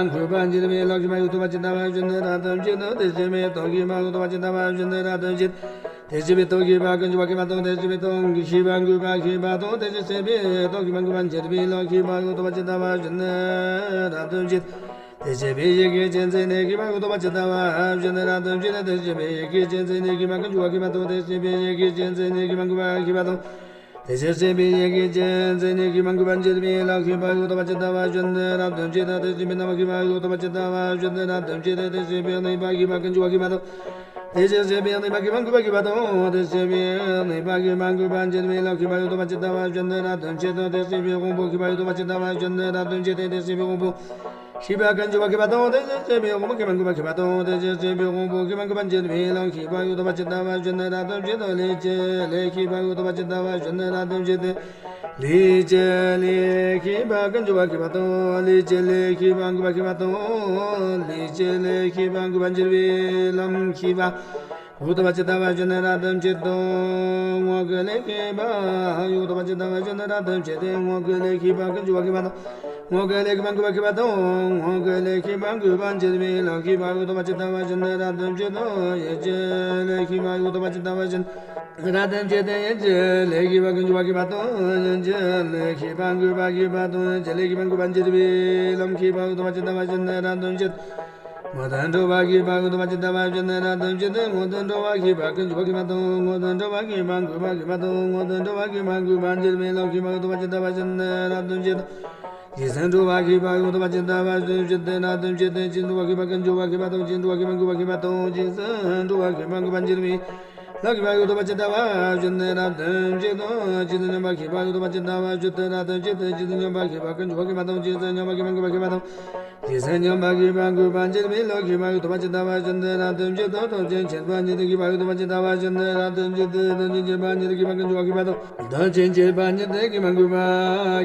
འགྱུར་བ་འགྱུར་བ་འགྱུར་བའི་ལམ་ཤེས་པ་ཡང་དག་པར་ཇི་ལྟ་བ་བཞིན་དུ་རབ་ཏུ་བྱེད་དོ། དེ་ཤེས་པའི་རྟོག་ཤེས་པ་ཡང་དག་པར་ཇི་ལྟ་བ་བཞིན་དུ་རབ་ཏུ་བྱེད། དེ་ཤེས་པའི་རྟོག་ཤེས་པ་ཀུན་འབྱུང་བ་ཤེས་པ་དང་། དེ་ཤེས་པའི་རྟོག་ཤེས་པ་འགྱུར་བ་ཤེས་པ་དང་། དེ་ཤེས་པའི་རྟོག་ཤེས་པ་འགྱུར་བ་འགྱུར་བའི་ལམ་ཤེས་པ་ཡང་དག་པར་ཇི་ལྟ་བ་བཞིན་དུ་རབ་ཏུ་བྱེད། དེ་ཤེས་པའི་ཡིད་ཀྱི་ཅན་ཟེར་ནས་ཤེས་པ་ཡང་དག་པར་ཇི་ལྟ་བ་བཞིན་དུ་རབ་ཏུ་བྱེད། དེ་ཤེས་པའི་ཡིད་ཀྱི་ཅན་ཟེར་ནས་ཤེས་པ་ཀུན་འབྱུང་བ་ཤེས་པ་དང་། དེ་ཤེས་པའི་ཡིད་ཀྱི་ཅན་ཟེར་ནས་ཤེས་པ་འགྱུར་བ་ཤེས་པ་དང་། དེ་ཤེས་པའི་ཡིད་ཀྱི་ཅན་ཟེར་ནས་ཤེས་པ་འགྱུར་བ་འགྱུར་བའི་ལམ་ཤེས་པ་ཡང་དག་པར་ཇི་ལྟ་བ་བཞིན་དུ་རབ་ཏུ་བྱེད་དེ། དེ་ཤེས་པའི་རྣམ་པ་ཤེས་པ་ཡང་དག་པར་ཇི་ལྟ་བ་བཞིན་དུ་རབ་ཏུ་བྱེད་དེ། དེ་ཤེས་པའི་ནུས་པ་ཤེས་པ་ཀུན་འབྱུང་བ་ཤེས་པ་དང་། དེ་ཤེས་པའི་ནུས་པ་ཤེས་པ་འགྱུར་བ་ཤེས་པ་དང་། དེ་ཤེས་པའི་ནུས་པ་ཤེས་པ་འགྱུར་བ་འགྱུར་བའི་ལམ་ཤེས་པ་ཡང་དག་པར་ཇི་ལྟ་བ་བཞིན་དུ་རབ་ཏུ་བྱེད་དོ། དེ་ཤེས་པའི་དབང་པོ་ཤེས་པ་ཡང་དག་པར་ཇི་ལྟ་བ་བཞིན་དུ་རབ་ཏུ་བྱེད་དེ། དེ་ཤེས་པའི་དབང་པོ་ཤེས་པ་ཀུན་འབྱུང་བ་ཤེས་པ་དང་། དེ་ཤེས་པའི་དབང་པོ་ཤེས་པ་འགྱུར་བ་ཤེས་པ་དང་། དེ་ཤེས་པའི་དབང་པོ་ཤེས་པ་འགྱུར་བ་འགྱུར་བའི་ལམ་ཤེས་པ་ཡང་དག་པར་ཇི་ལྟ་བ་བཞིན་དུ་རབ་ཏུ་བྱེད་དོ། ལས་ཀྱི་ལས་ཤེས་པ་ཡང་དག་པར་ཇི་ལྟ་བ་བཞིན་དུ་རབ་ཏུ་བྱེད་དེ། ལས་ཀྱི་ལས་ཤེས་པ་ཀུན་འབྱུང་བ་ཤེས་པ་དང་། ལས་ཀྱི་ལས་ཤེས་པ་འགྱུར་བ་ཤེས་པ་དང་། ལས་ཀྱི་ལས་ཤེས་པ་འགྱུར་བ་འགྱུར་བའི་ལམ་ཤེས་པ་ཡང་དག་པར་ཇི་ལྟ་བ་བཞིན་དུ་རབ་ཏུ་བྱེད་དོ། ངོགས་ཀྱི་ལས་ཤེས་པ་ཡང་དག་པར་ཇི་ལྟ་བ་བཞིན་དུ་རབ་ཏུ་བྱེད་དེ། ངོགས་ཀྱི་ལས་ཤེས་པ་ཀུན་འབྱུང་བ་ཤེས་པ་དང་། ངོགས་ཀྱི་ལས་ཤེས་པ་འགྱུར་བ་ཤེས་པ་དང་། ངོགས་ཀྱི་ལས་ཤེས་པ་འགྱུར་བ་འགྱུར་བའི་ལམ་ཤེས་པ་ཡང་དག་པར་ཇི་ལྟ་བ་བཞིན་དུ་རབ་ཏུ་བྱེད་དོ། ཡིད་ཀྱི་ལས་ཤེས་པ་ཡང་དག་པར་ཇི་ལྟ་བ་བཞིན་དུ་རབ་ཏུ་བྱེད་དེ། ཡིད་ཀྱི་ལས་ཤེས་པ་ཀུན་འབྱུང་བ་ཤེས་པ་དང་། ཡིད་ཀྱི་ལས་ཤེས་པ་འགྱུར་བ་ཤེས་པ་དང་། ཡིད་ཀྱི་ལས་ཤེས་པ་འགྱུར་བ་འགྱུར་བའི་ལམ་ཤེས་པ་ཡང་དག་པར་ཇི་ལྟ་བ་བཞིན་དུ་རབ་ཏུ་བྱེད། ངོགས་དང་འགྲོ་བ་ཤེས་པ་ཡང་དག་པར་ཇི་ལྟ་བ་བཞིན་དུ་རབ་ཏུ་བྱེད་དེ། ངོགས་དང་འགྲོ་བ་ཤེས་པ་ཀུན་འབྱུང་བ་ཤེས་པ་དང་། ངོགས་དང་འགྲོ་བ་ཤེས་པ་འགྱུར་བ་ཤེས་པ་དང་། ངོགས་དང་འགྲོ་བ་ཤེས་པ་འགྱུར་བ་འགྱུར་བའི་ལམ་ཤེས་པ་ཡང་དག་པར་ཇི་ལྟ་བ་བཞིན་དུ་རབ་ཏུ་བྱེད་དོ། ཇི་སྲིད་འགྲོ་བ་ཤེས་པ་ཡང་དག་པར་ཇི་ལྟ་བ་བཞིན་དུ་རབ་ཏུ་བྱེད་དེ། ཇི་སྲིད་འགྲོ་བ་ཤེས་པ་ཀུན་འབྱུང་བ་ཤེས་པ་དང་། ཇི་སྲིད་འགྲོ་བ་ཤེས་པ་འགྱུར་བ་ཤེས་པ་དང་། ཇི་སྲིད་འགྲོ་བ་ཤེས་པ་འགྱུར་བ་འགྱུར་བའི་ལམ་ཤེས་པ་ཡང་དག་པར་ཇི་ལྟ་བ་བཞིན་དུ་རབ་ཏུ་བྱེད་དོ། ཇི་སྲིད་མཉམ་པ་ཤེས་པ་ཡང་དག་པར་ཇི་ལྟ་བ་བཞིན་དུ་རབ་ཏུ་བྱེད་དེ། ཇི་སྲིད་མཉམ་པ་ཤེས་པ་ཀུན་འབྱུང་བ་ཤེས་པ་དང་། ཇི་སྲིད་མཉམ་པ་ཤེས་པ་འགྱུར་བ་ཤེས་པ་དང་། ཇི་སྲིད་མཉམ་པ་ཤེས་པ་འགྱུར་བ་འགྱུར་བའི་ལམ་ཤེས་པ་ཡང་དག་པར་ཇི་ལྟ་བ་བཞིན་དུ་རབ་ཏུ་བྱེད་དོ། ཐོབ་བྱ་མཆེད་པ་ཉིད་དུ་ཤེས་པ་ཡང་དག་པར་ཇི་ལྟ་བ་བཞིན་དུ་རབ་ཏུ་བྱེད་དེ། ཐོབ་བྱ་མཆེད་པ་ཉིད་དུ་ཤེས་པ་ཀུན་འབྱུང་བ་ཤེས་པ་དང་། ཐོབ་བྱ་མཆེད་པ་ཉིད་དུ་ཤེས་པ་ཀུན་འབྱུང་བ་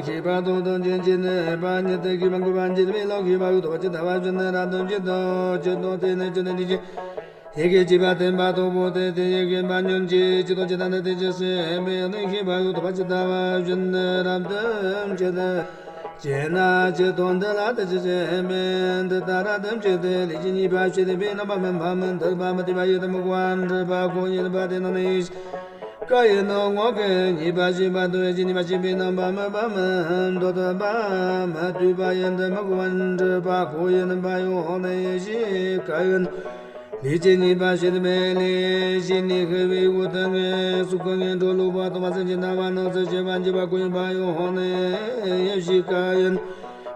ཤེས་པ་དང་། ཐོབ་བྱ་མཆེད་པ་ཉིད་དུ་ཤེས་པ་ཀུན་འབྱུང་བ་འགྱུར་བའི་ལམ་ཤེས་པ་ཡང་དག་པར་ཇི་ལྟ་བ་བཞིན་དུ་རབ་ཏུ་བྱེད་དོ། ཇི་ལྟར་དེ་ནི་ཇི་ལྟར་འདི་ཕྱིར། ཡིད་ཀྱི་སྐྱེས་པ་བརྟན་པ་དང་པོ་སྟེ། དེ་ཡི་སྐྱེས་པ་ཉོན་ཅིག་ཇི་ལྟར་ཇི་ལྟར་འདི་ཕྱིར་ཟེར་བའི་གནས་ཤེས་པ་ཡང་དག་པར་ཇི་ལྟ་བ་བཞིན་དུ་རབ་ཏུ་བྱེད་དེ། ཇི་ན་ཇི་ལྟར་འདི་ལ་དེ་ཕྱིར་ཟེར་བའི་འདི་ལྟར་རབ་ཏུ་བྱེད་དེ། ལུས་ཀྱི་ཉེས་པ་ཤེས་པའི་རྣམ་པ་སྨིན་པ་མི་འདོར་བ་མི་སྡུག་པ་ཡིད་དུ་མི་འོང་བ་འདྲིས་པ་ཁོ་ཡིན་པ་དེ་རྣམས་ནི་ཡིད་ཀྱི་སྐད་ཡིན་ནོ། ངག་གི་ཉེས་པ་ཤེས་པ་དང་། ཡིད་ཀྱི་ཉེས་པ་ཤེས་པའི་རྣམ་པ་སྨིན་པ་མི་འདོར་བ་མི་སྡུག་པ་ཡིད་དུ་མི་འོང་བ་འདྲིས་པ་ཁོ་ཡིན་པ་ཡང་ནི་ཡིད་ཀྱི་སྐད་ཡིན་ནོ། ལུས་ཀྱི་ཉེས་པ་ཤེས་པའི་ལུས་ཀྱི་ཉེས་པ་ཤེས་པའི་སྒོ་ནས་གཟུགས་སྐུ་ངན་འཁྲུལ་བ་སྟོང་པ་སེམས་ཅན་རྣམ་པ་སྣང་ཚུལ་ཤེས་པ་འགྱུར་བ་ཁོ་ཡིན་པ་ཡང་ནི་ཡིད་ཀྱི་སྐད་ཡིན་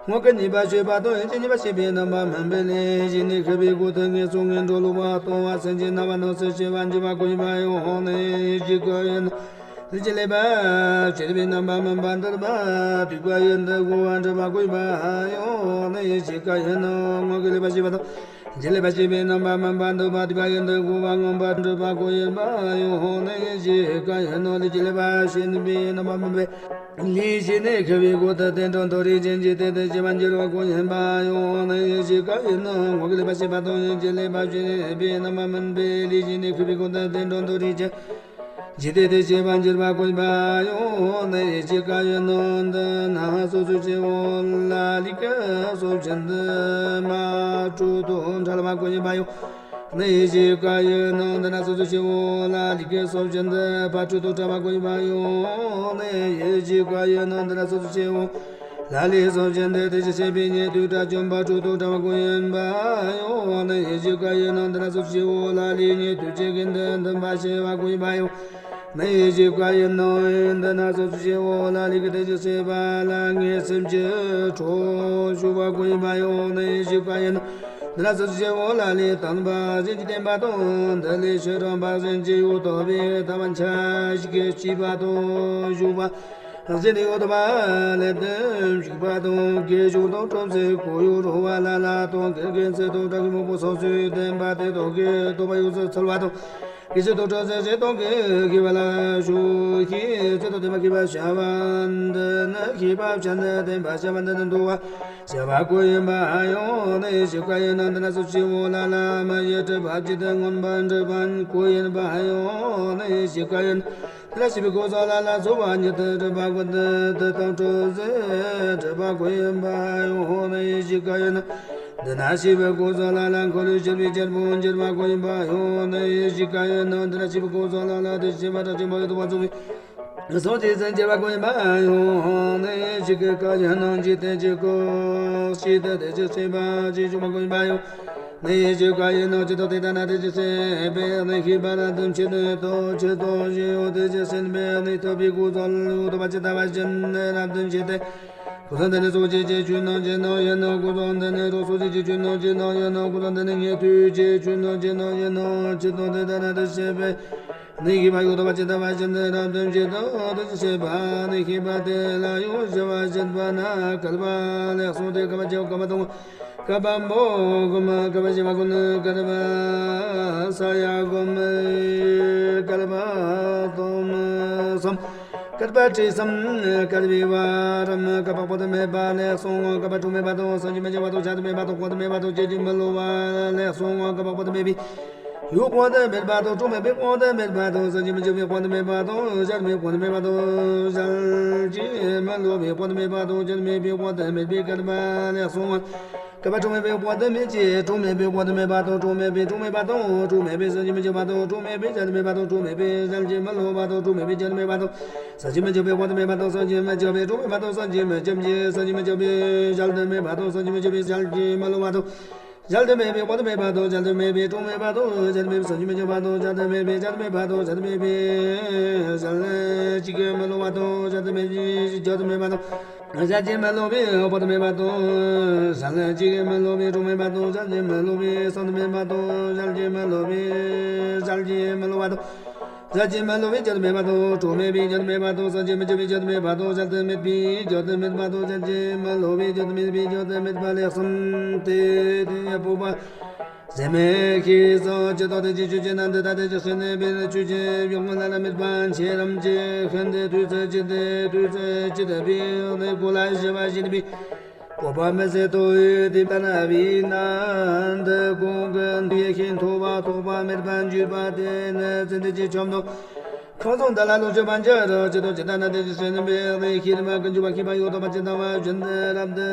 ནོ། ངག་གི་ཉེས་པ་ཤེས་པ་དང་། ཡིད་ཀྱི་ཉེས་པ་ཤེས་པའི་རྣམ་པ་སྨིན་པའི་ལུས་ཀྱི་ཉེས་པ་ཤེས་པའི་སྒོ་ནས་གཟུགས་སྐུ་ངན་འཁྲུལ་བ་སྟོང་པ་སེམས་ཅན་རྣམ་པ་སྣང་ཚུལ་ཤེས་པ་འགྱུར་བ་ཁོ་ཡིན་པ་ཡང་ནི་ཡིད་ཀྱི་སྐད་ཡིན་ནོ། ལུས་ཀྱི་ཀླད་པ་ཤེས་པའི་རྣམ་པ་སྨིན་པ་འདོར་བ་སྡུག་པ་ཡིད་དུ་འོང་བ་འདྲིས་པ་ཁོ་ཡིན་པ་ཡང་ནི་ཡིད་ཀྱི་སྐད་ཡིན་ནོ། ངག་གི་ཀླད་པ་ཤེས་པ་དང་། ལུས་ཀྱི་ཀླད་པ་ཤེས་པའི་རྣམ་པ་སྨིན་པ་འདོར་བ་སྡུག་པ་ཡིད་དུ་འོང་བ་ངན་པ་འདྲིས་པ་ཁོ་ཡིན་པ་ཡང་ནི་ཡིད་ཀྱི་སྐད་ཡིན་ནོ། ལུས་ཀྱི་ཀླད་པ་ཤེས་པའི་རྣམ་པ་སྨིན་པའི་ལུས་ཀྱི་ཉེས་པ་ཤེས་པའི་སྒོ་ནས་རྟེན་འབྲེལ་དོན་རིག་ཅན་གྱི་རྟེན་དུ་སྐྱེ་བར་འགྱུར་བ་ཁོ་ཡིན་པ་ཡང་ནི་ཡིད་ཀྱི་སྐད་ཡིན་ནོ། ངག་གི་ཀླད་པ་ཤེས་པ་དང་། ཡིད་ཀྱི་ཀླད་པ་ཤེས་པའི་རྣམ་པ་སྨིན་པའི་ལུས་ཀྱི་ཉེས་པ་ཤེས་པའི་སྒོ་ནས་རྟེན་འབྲེལ་དོན་རིག་ཅན་གྱི་རྟེན་དུ་སྐྱེ་བར་འགྱུར་བ་ཁོ་ཡིན་པ་ཡང་ནི་ཡིད་ཀྱི་སྐད་ཡིན་ནོ། འདི་ན་སོ་སོའི་སྐྱེ་བོ་ལ་ལུས་ཀྱི་སྲོག་བཞིན་དུ་མ་དྲོད་དང་བྲལ་བ་ཁོ་ཡིན་པ་ཡང་ནི་ཡིད་ཀྱི་སྐད་ཡིན་ནོ། འདི་ན་སོ་སོའི་སྐྱེ་བོ་ལ་ལུས་ཀྱི་སྲོག་བཞིན་དུ་ཕར་དྲོད་དང་བྲལ་བ་ཁོ་ཡིན་པ་ཡང་ནི་ཡིད་ཀྱི་སྐད་ཡིན་ནོ། འདི་ན་སོ་སོའི་སྐྱེ་བོ་ལ་ལུས་སྲོག་བཞིན་དུ་དེ་བཞིན་གཤེགས་པའི་ཉེ་དུས་དགྲ་བཅོམ་པ་དྲོད་དང་བྲལ་བ་ཁོ་ཡིན་པ་ཡང་ནི་ཡིད་ཀྱི་སྐད་ཡིན་ནོ། འདི་ན་སོ་སོའི་སྐྱེ་བོ་ལ་ལུས་ཉེ་དུས་ཇི་སྐད་དུ་འདོན་པ་བྱེད་པ་ཁོ་ཡིན་པ་ཡང་ནི་ཡིད་ཀྱི་སྐད་ཡིན་ནོ། འདི་ན་སོ་སོའི་སྐྱེ་བོ་ལ་ལུས་ཀྱི་དེ་བཞིན་གཤེགས་པ་ལ་ངེས་སེམས་ཀྱི་གྲོགས་ཞུ་བ་ཁོ་ཡིན་པ་ཡང་ནི་ཡིད་ཀྱི་སྐད་ཡིན་ནོ། འདི་ལ་སོ་སོ་ཆེ་བོ་ལ་ལས་དང་པ་གཞན་གྱི་བསྟན་པ་དང་། འདི་ལས་ཕྱི་རང་པ་གཞན་གྱི་འོ་ཐོབ་པའི་ཐ་མ་ཆ་ཞིག་གི་སྐྱེས་པ་དང་བཞུགས་པ། གཞན་ནི་འོ་ཐོབ་པ་ལས་དུ་བཞུགས་པ་དང་། དགེ་སྦྱོང་དང་གྲོང་གསེབ་གོ་ཡུལ་རོ་བ་ལ་ལ་དང་དགེ་རྒན་ཚེ་དང་བྲག་གི་མང་པོ་སོ་སོའི་བསྟན་པ་དེ་དག་གི་ཐོབ་པ་ཡོངས་སུ་ཚོལ་བ་དང་། དགེ་ཆོས་དང་གྲོང་གསེབ་ཞིག་དང་གི་ཤེས་པ་ལ་ཞུགས་ཤིང་ཚེ་དང་ལྡན་པ་ཤེས་པ་བྱ་བ་འདི་ནི་ཤེས་པ་བྱ་འདི་བསྟན་པ་བྱ་བ་འདི་ནི་འདུལ་བ། བྱ་བ་ཀུན་ཡིན་པ་ཡང་ནི་ཞིག་ག་ཡིན་ན། འདི་ན་སུ་ཆེ་བོ་ལ་ལ་མ་ཡི་སྒྲིབ་པ་བཅད་དེ་མངོན་པར་འགྲུབ་པ་ཀུན་ཡིན་པ་ཡང་ནི་ཞིག་ག་ཡིན། འདི་ན་ཞི་བའི་གོ་ས་ལ་ལ་སོ་བ་ཉིད་དུ་སྒྲིབ་པ་ཀུན་དུ་དུ་དང་གྲོལ་ཟེར་སྒྲིབ་པ་ཀུན་ཡིན་པ་ཡང་ནི་ཞིག་ག་ཡིན། འདི་ན་ཞི་བའི་གོ་ས་ལ་ལ་འཁོར་ལོས་སྒྱུར་བའི་རྒྱལ་པོ་འགྱུར་བ་ཀུན་ཡིན་པ་ཡང་ནི་ཞིག་ག་ཡིན། འདི་ན་ཞི་བའི་གོ་ས་ལ་ལ་དེ་བཞིན་པ་དྲག་ཅན་མ་ཡི་དུ་བ་ཚོ་བའི། སངས་རྒྱས་སུ་འགྱུར་བ་ཀུན་ཡིན་པ་ཡང་ནི་ཞིག་གི་བཀའ་ཡང་ནང་གི་དེ་ཅི་གོ་ཞིག་ཏུ་དེ་ཅི་སེམས་པ་ཅི་བྱུང་བ་ཀུན་ཡིན་པ་ཡང་ནི་ཞིག་བཀའ་ཡང་ནང་གི་དོ་དེ་ལྟ་ན་དེ་ཅི་སེམས་པའི་ནི་ཤེས་པ་རབ་ཏུ་ཕྱེ་ནི་དོ་ཅི་དོ་ཞེས་ཡོད་དེ་ཅི་སེམས་པའི་ནི་ཐོབ་པའི་སྐུ་གསུང་ལུགས་དོ་པ་ཅི་ལྟ་བ་བཞིན་ནི་རབ་ཏུ་ཕྱེ་སྟེ། སྐུ་གསུང་འདི་ནི་སོ་སྐྱེ་ཅེས་བྱུང་ནོ་ཅེས་ནོ་ཡིན་ནོ། སྐུ་གསུང་འདི་ནི་རོ་སོ་སྐྱེ་ཅེས་བྱུང་ནོ་ཅེས་ནོ་ཡིན་ནོ། སྐུ་གསུང་འདི་ནི་ཉན་ཐོས་ཅེས་བྱུང་ནོ་ཅེས་ནོ་ཡིན་ནོ། ཅི་དོ་དེ་ལྟ་ན་དེ་ཤེས་པའི། ནི་ཤེས་པ་ཡོད་དོ་པ་ཅི་ལྟ་བ་བཞིན་དུ་རབ་ཏུ་ཕྱེ་དོ་དེ་ཤེས་པ་ནི་ཤེས་པ་དེ་ལ་ཡང་ཞི་བ་བྱེད་པ་ན་བསྐལ་པ་ལེགས་སོང་སྟེ། བསྐལ་པ་བཅུ་བསྐལ་པ་སྟོང་བསྐལ་པ་འབུམ་བསྐལ་པ་བཞི་པ་ཀུན་བསྐལ་པ་ས་ཡ་གོ་མི་བསྐལ་པ་སྟོང་གསུམ་བསྐལ་པ་ཁྲི་གསུམ་བསྐལ་པའི་བར་རམ་བསྐལ་པ་དཔག་ཏུ་མེད་པ་ལེགས་སོང་བསྐལ་པ་གྲངས་མེད་པ་དང་སངས་རྒྱས་མི་འཆད་པ་དང་བྱ་དུ་མེད་པ་དང་དཔག་ཏུ་མེད་པ་དང་བརྗོད་ཀྱིས་མི་ལོ་བ་ལེགས་སོང་བསྐལ་པ་དཔག་ཏུ་མེད་པའི། ཡུལ་དཔག་ཏུ་མེད་པ་དང་གྲངས་མེད་པའི་དཔག་ཏུ་མེད་པ་དང་སངས་རྒྱས་མི་འཆད་པའི་དཔག་ཏུ་མེད་པ་དང་བྱ་དུ་མེད་དཔག་ཏུ་མེད་པ་དང་བྱ་བྱེད་མི་ལོ་བའི་དཔག་ཏུ་མེད་པ་དང་བྱ་དུ་མེད་པའི་དཔག་ཏུ་མེད་པའི་བསྐལ་པ་ལེགས་སོང་བ། བསྐལ་པ་གྲངས་མེད་པའི་དཔག་ཏུ་མེད་ཀྱི་གྲངས་མེད་པའི་དཔག་ཏུ་མེད་པ་དང་གྲངས་མེད་པའི་གྲངས་མེད་པ་དང་གྲངས་མེད་པའི་སངས་རྒྱས་མི་འཆད་པ་དང་གྲངས་མེད་པའི་བྱ་དུ་མེད་པ་དང་གྲངས་མེད་པའི་བྱ་བྱེད་མི་ལོ་བ་དང་གྲངས་མེད་པའི་བྱ་དུ་མེད་པ་དང་སངས་རྒྱས་མི་འཆད་པའི་དཔག་ཏུ་མེད་པ་དང་སངས་རྒྱས་མི་འཆད་པའི་གྲངས་མེད་པ་དང་སངས་རྒྱས་མི་འཆད་པའི་སངས་རྒྱས་མི་འཆད་པའི་བྱ་དུ་མེད་པ་དང་སངས་རྒྱས་མི་འཆད་པའི་བྱ་བྱེད་མི་ལོ་བ་དང་། བྱ་དུ་མེད་པའི་དཔག་ཏུ་མེད་པ་དང་བྱ་དུ་མེད་པའི་གྲངས་མེད་པ་དང་བྱ་དུ་མེད་པའི་སངས་རྒྱས་མི་འཆད་པ་དང་བྱ་དུ་མེད་པའི་བྱ་དུ་མེད་པ་དང་བྱ་དུ་མེད་པའི་བྱ་བྱེད་མི་ལོ་བ་དང་བྱ་དུ་མེད་པའི་བྱ་དུ་མེད་པ་དང་། བྱ་བྱེད་མི་ལོ་བའི་དཔག་ཏུ་མེད་པ་དང་། བྱ་བྱེད་མི་ལོ་བའི་གྲངས་མེད་པ་དང་། བྱ་བྱེད་མི་ལོ་བའི་བསམ་དུ་མེད་པ་དང་། བྱ་བྱེད་མི་ལོ་བའི་བྱ་བྱེད་མི་ལོ་བ་དང་། བྱ་བྱེད་མི་ལོ་བའི་བྱ་དུ་མེད་པ་དང་། གྲངས་མེད་པའི་བྱ་དུ་མེད་པ་དང་། སངས་རྒྱས་མི་འཆད་པའི་བྱ་དུ་མེད་པ་དང་། བྱ་དུ་མེད་པའི་བྱ་དུ་མེད་པ་དང་། བྱ་བྱེད་མི་ལོ་བའི་བྱ་དུ་མེད་པའི་བྱ་དུ་མེད་པ་ལེགས་སོང་སྟེ། དེ་ཡང་སྤོབས་པ་ཟད་མི་ཤེས་སོ། ཇི་ལྟར་དེ་ཅིག་ཆོས་ཅན། ནམ་དུ་ལྟ་དེ་ཅིག་སེམས་ནི་བེ་ཆོས་ཅན། ཡོངས་ལ་ལ་མེད་པ་ཆེ་རམ་ཆེ། ཤིན་ཏུ་དུས་སུ་ཇི་ལྟར་དུས་སུ་ཇི་ལྟར་བའི་གནས་ཀུན་ལ་ཞི་བ་ཞི་བའི་སྤོབས་པ་མི་ཟད་དོ། དེ་ལྟ་ན་བའི་ནམ་དུ་གང་གི་འདུ་ཤེས་མཐོ་བ་ཐོགས་པ་མེད་པར་གྱུར་པ་དེ་ནི་ཙན་དན་གྱི་ཆོམ་དང་། ཁང་བཟང་འདི་ལ་ལོངས་སྤྱོད་པར་འགྱུར་རོ། ཇི་ལྟར་ཇི་ལྟར་ན་དེ་ཅིག་སེམས་ནི་བེ་ཤེས་རིམ་པ་ཀུན་འབྱུང་བ་ཤེས་པ་ཡོད་དོ་པ་ཇི་ལྟ་བ་བཞིན་དུ་རབ་ཏུ་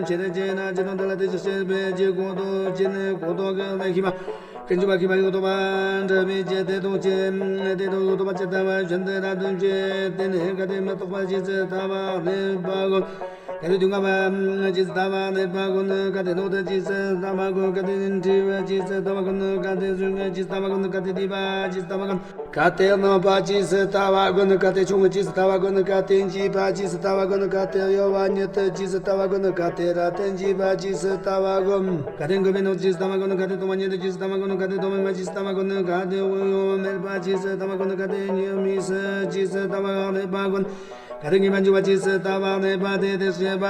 ཕྱེ་སྟེ་ཅི་ན་ཇི་ལྟར་འདི་ལ་དེ་ཅིག་སེམས་བེ་ཇི་གོ་དོ་ཇི་ནི་གོ་དོ་གི་ལས་ཤེས་པ། ཀུན་འབྱུང་བ་ཤེས་པ་ཡོད་དོ་པ་འདྲ་བའི་ཇི་དེ་དོ་ཇི་དེ་དོ་ཡོད་དོ་པ་ཇི་ལྟ་བ་བཞིན་དུ་རབ་ཏུ་ཕྱེ་སྟེ་ནི་ག་དེ་མི་རྟག་པ་ཇི་སྲིད་ལྟ་བ་གནས་པ་གོ། ག་དེ་སྡུག་བསྔལ་བ་ཇི་སྲིད་ལྟ་བ་གནས་པ་གོ་ནི། ག་དེ་ལོག་ལྟ་ཇི་སྲིད་ལྟ་བ་གོ་ནི། ག་དེ་འཁྲུལ་བ་ཇི་སྲིད་ལྟ་བ་གོ་ནི། ག་དེ་གཟུགས་ཅི་སྲིད་ལྟ་བ་གོ་ནི། ག་དེ་བསྡུས་པ་ཇི་སྲིད་ལྟ་བ་གོ་ནི། ག་དེ་རྣམ་པ་ཇི་སྲིད་ལྟ་བ་གོ་ནི། ག་དེ་ཆུང་ངུ་ཇི་སྲིད་ལྟ་བ་གོ་ནི། ག་དེ་འཇིགས་པ་ཇི་སྲིད་ལྟ་བ་གོ་ནི། ག་དེ་གཡོ་བ་ཉིད་དུ་ཇི་སྲིད་ལྟ་བ་གོ་ནི། ག་དེ་རབ་ཏུ་འཇིགས་པ་ཇི་སྲིད་ལྟ་བ་གོ་ནི། ག་དེ་འགུལ་བའི་ནང་ཇི་སྲིད་ལྟ་བ་གོ་ནི། ག་དེ་སྟོང་པ་ཉིད་དུ་ཇི་སྲིད་ལྟ་བ་གོ་ནི། ག་དེ་སྟོང་པ་མེད་པ་ཇི་སྲིད་ལྟ་བ་གོ་ནི། ག་དེ་སྟོང་པ་མེད་པ་ཇི་སྲིད་ལྟ་བ་གོ་ནི། ག་དེ་གཉིས་མེད་ས་ཇི་སྲིད་ལྟ་བ་གནས་པ་གོ་ནི། ག་དེ་ངེས་པར་འབྱུང་བ་ཇི་སྲིད་ལྟ་བ་གནས་པ་དེ་དེ་ཤེས་པ་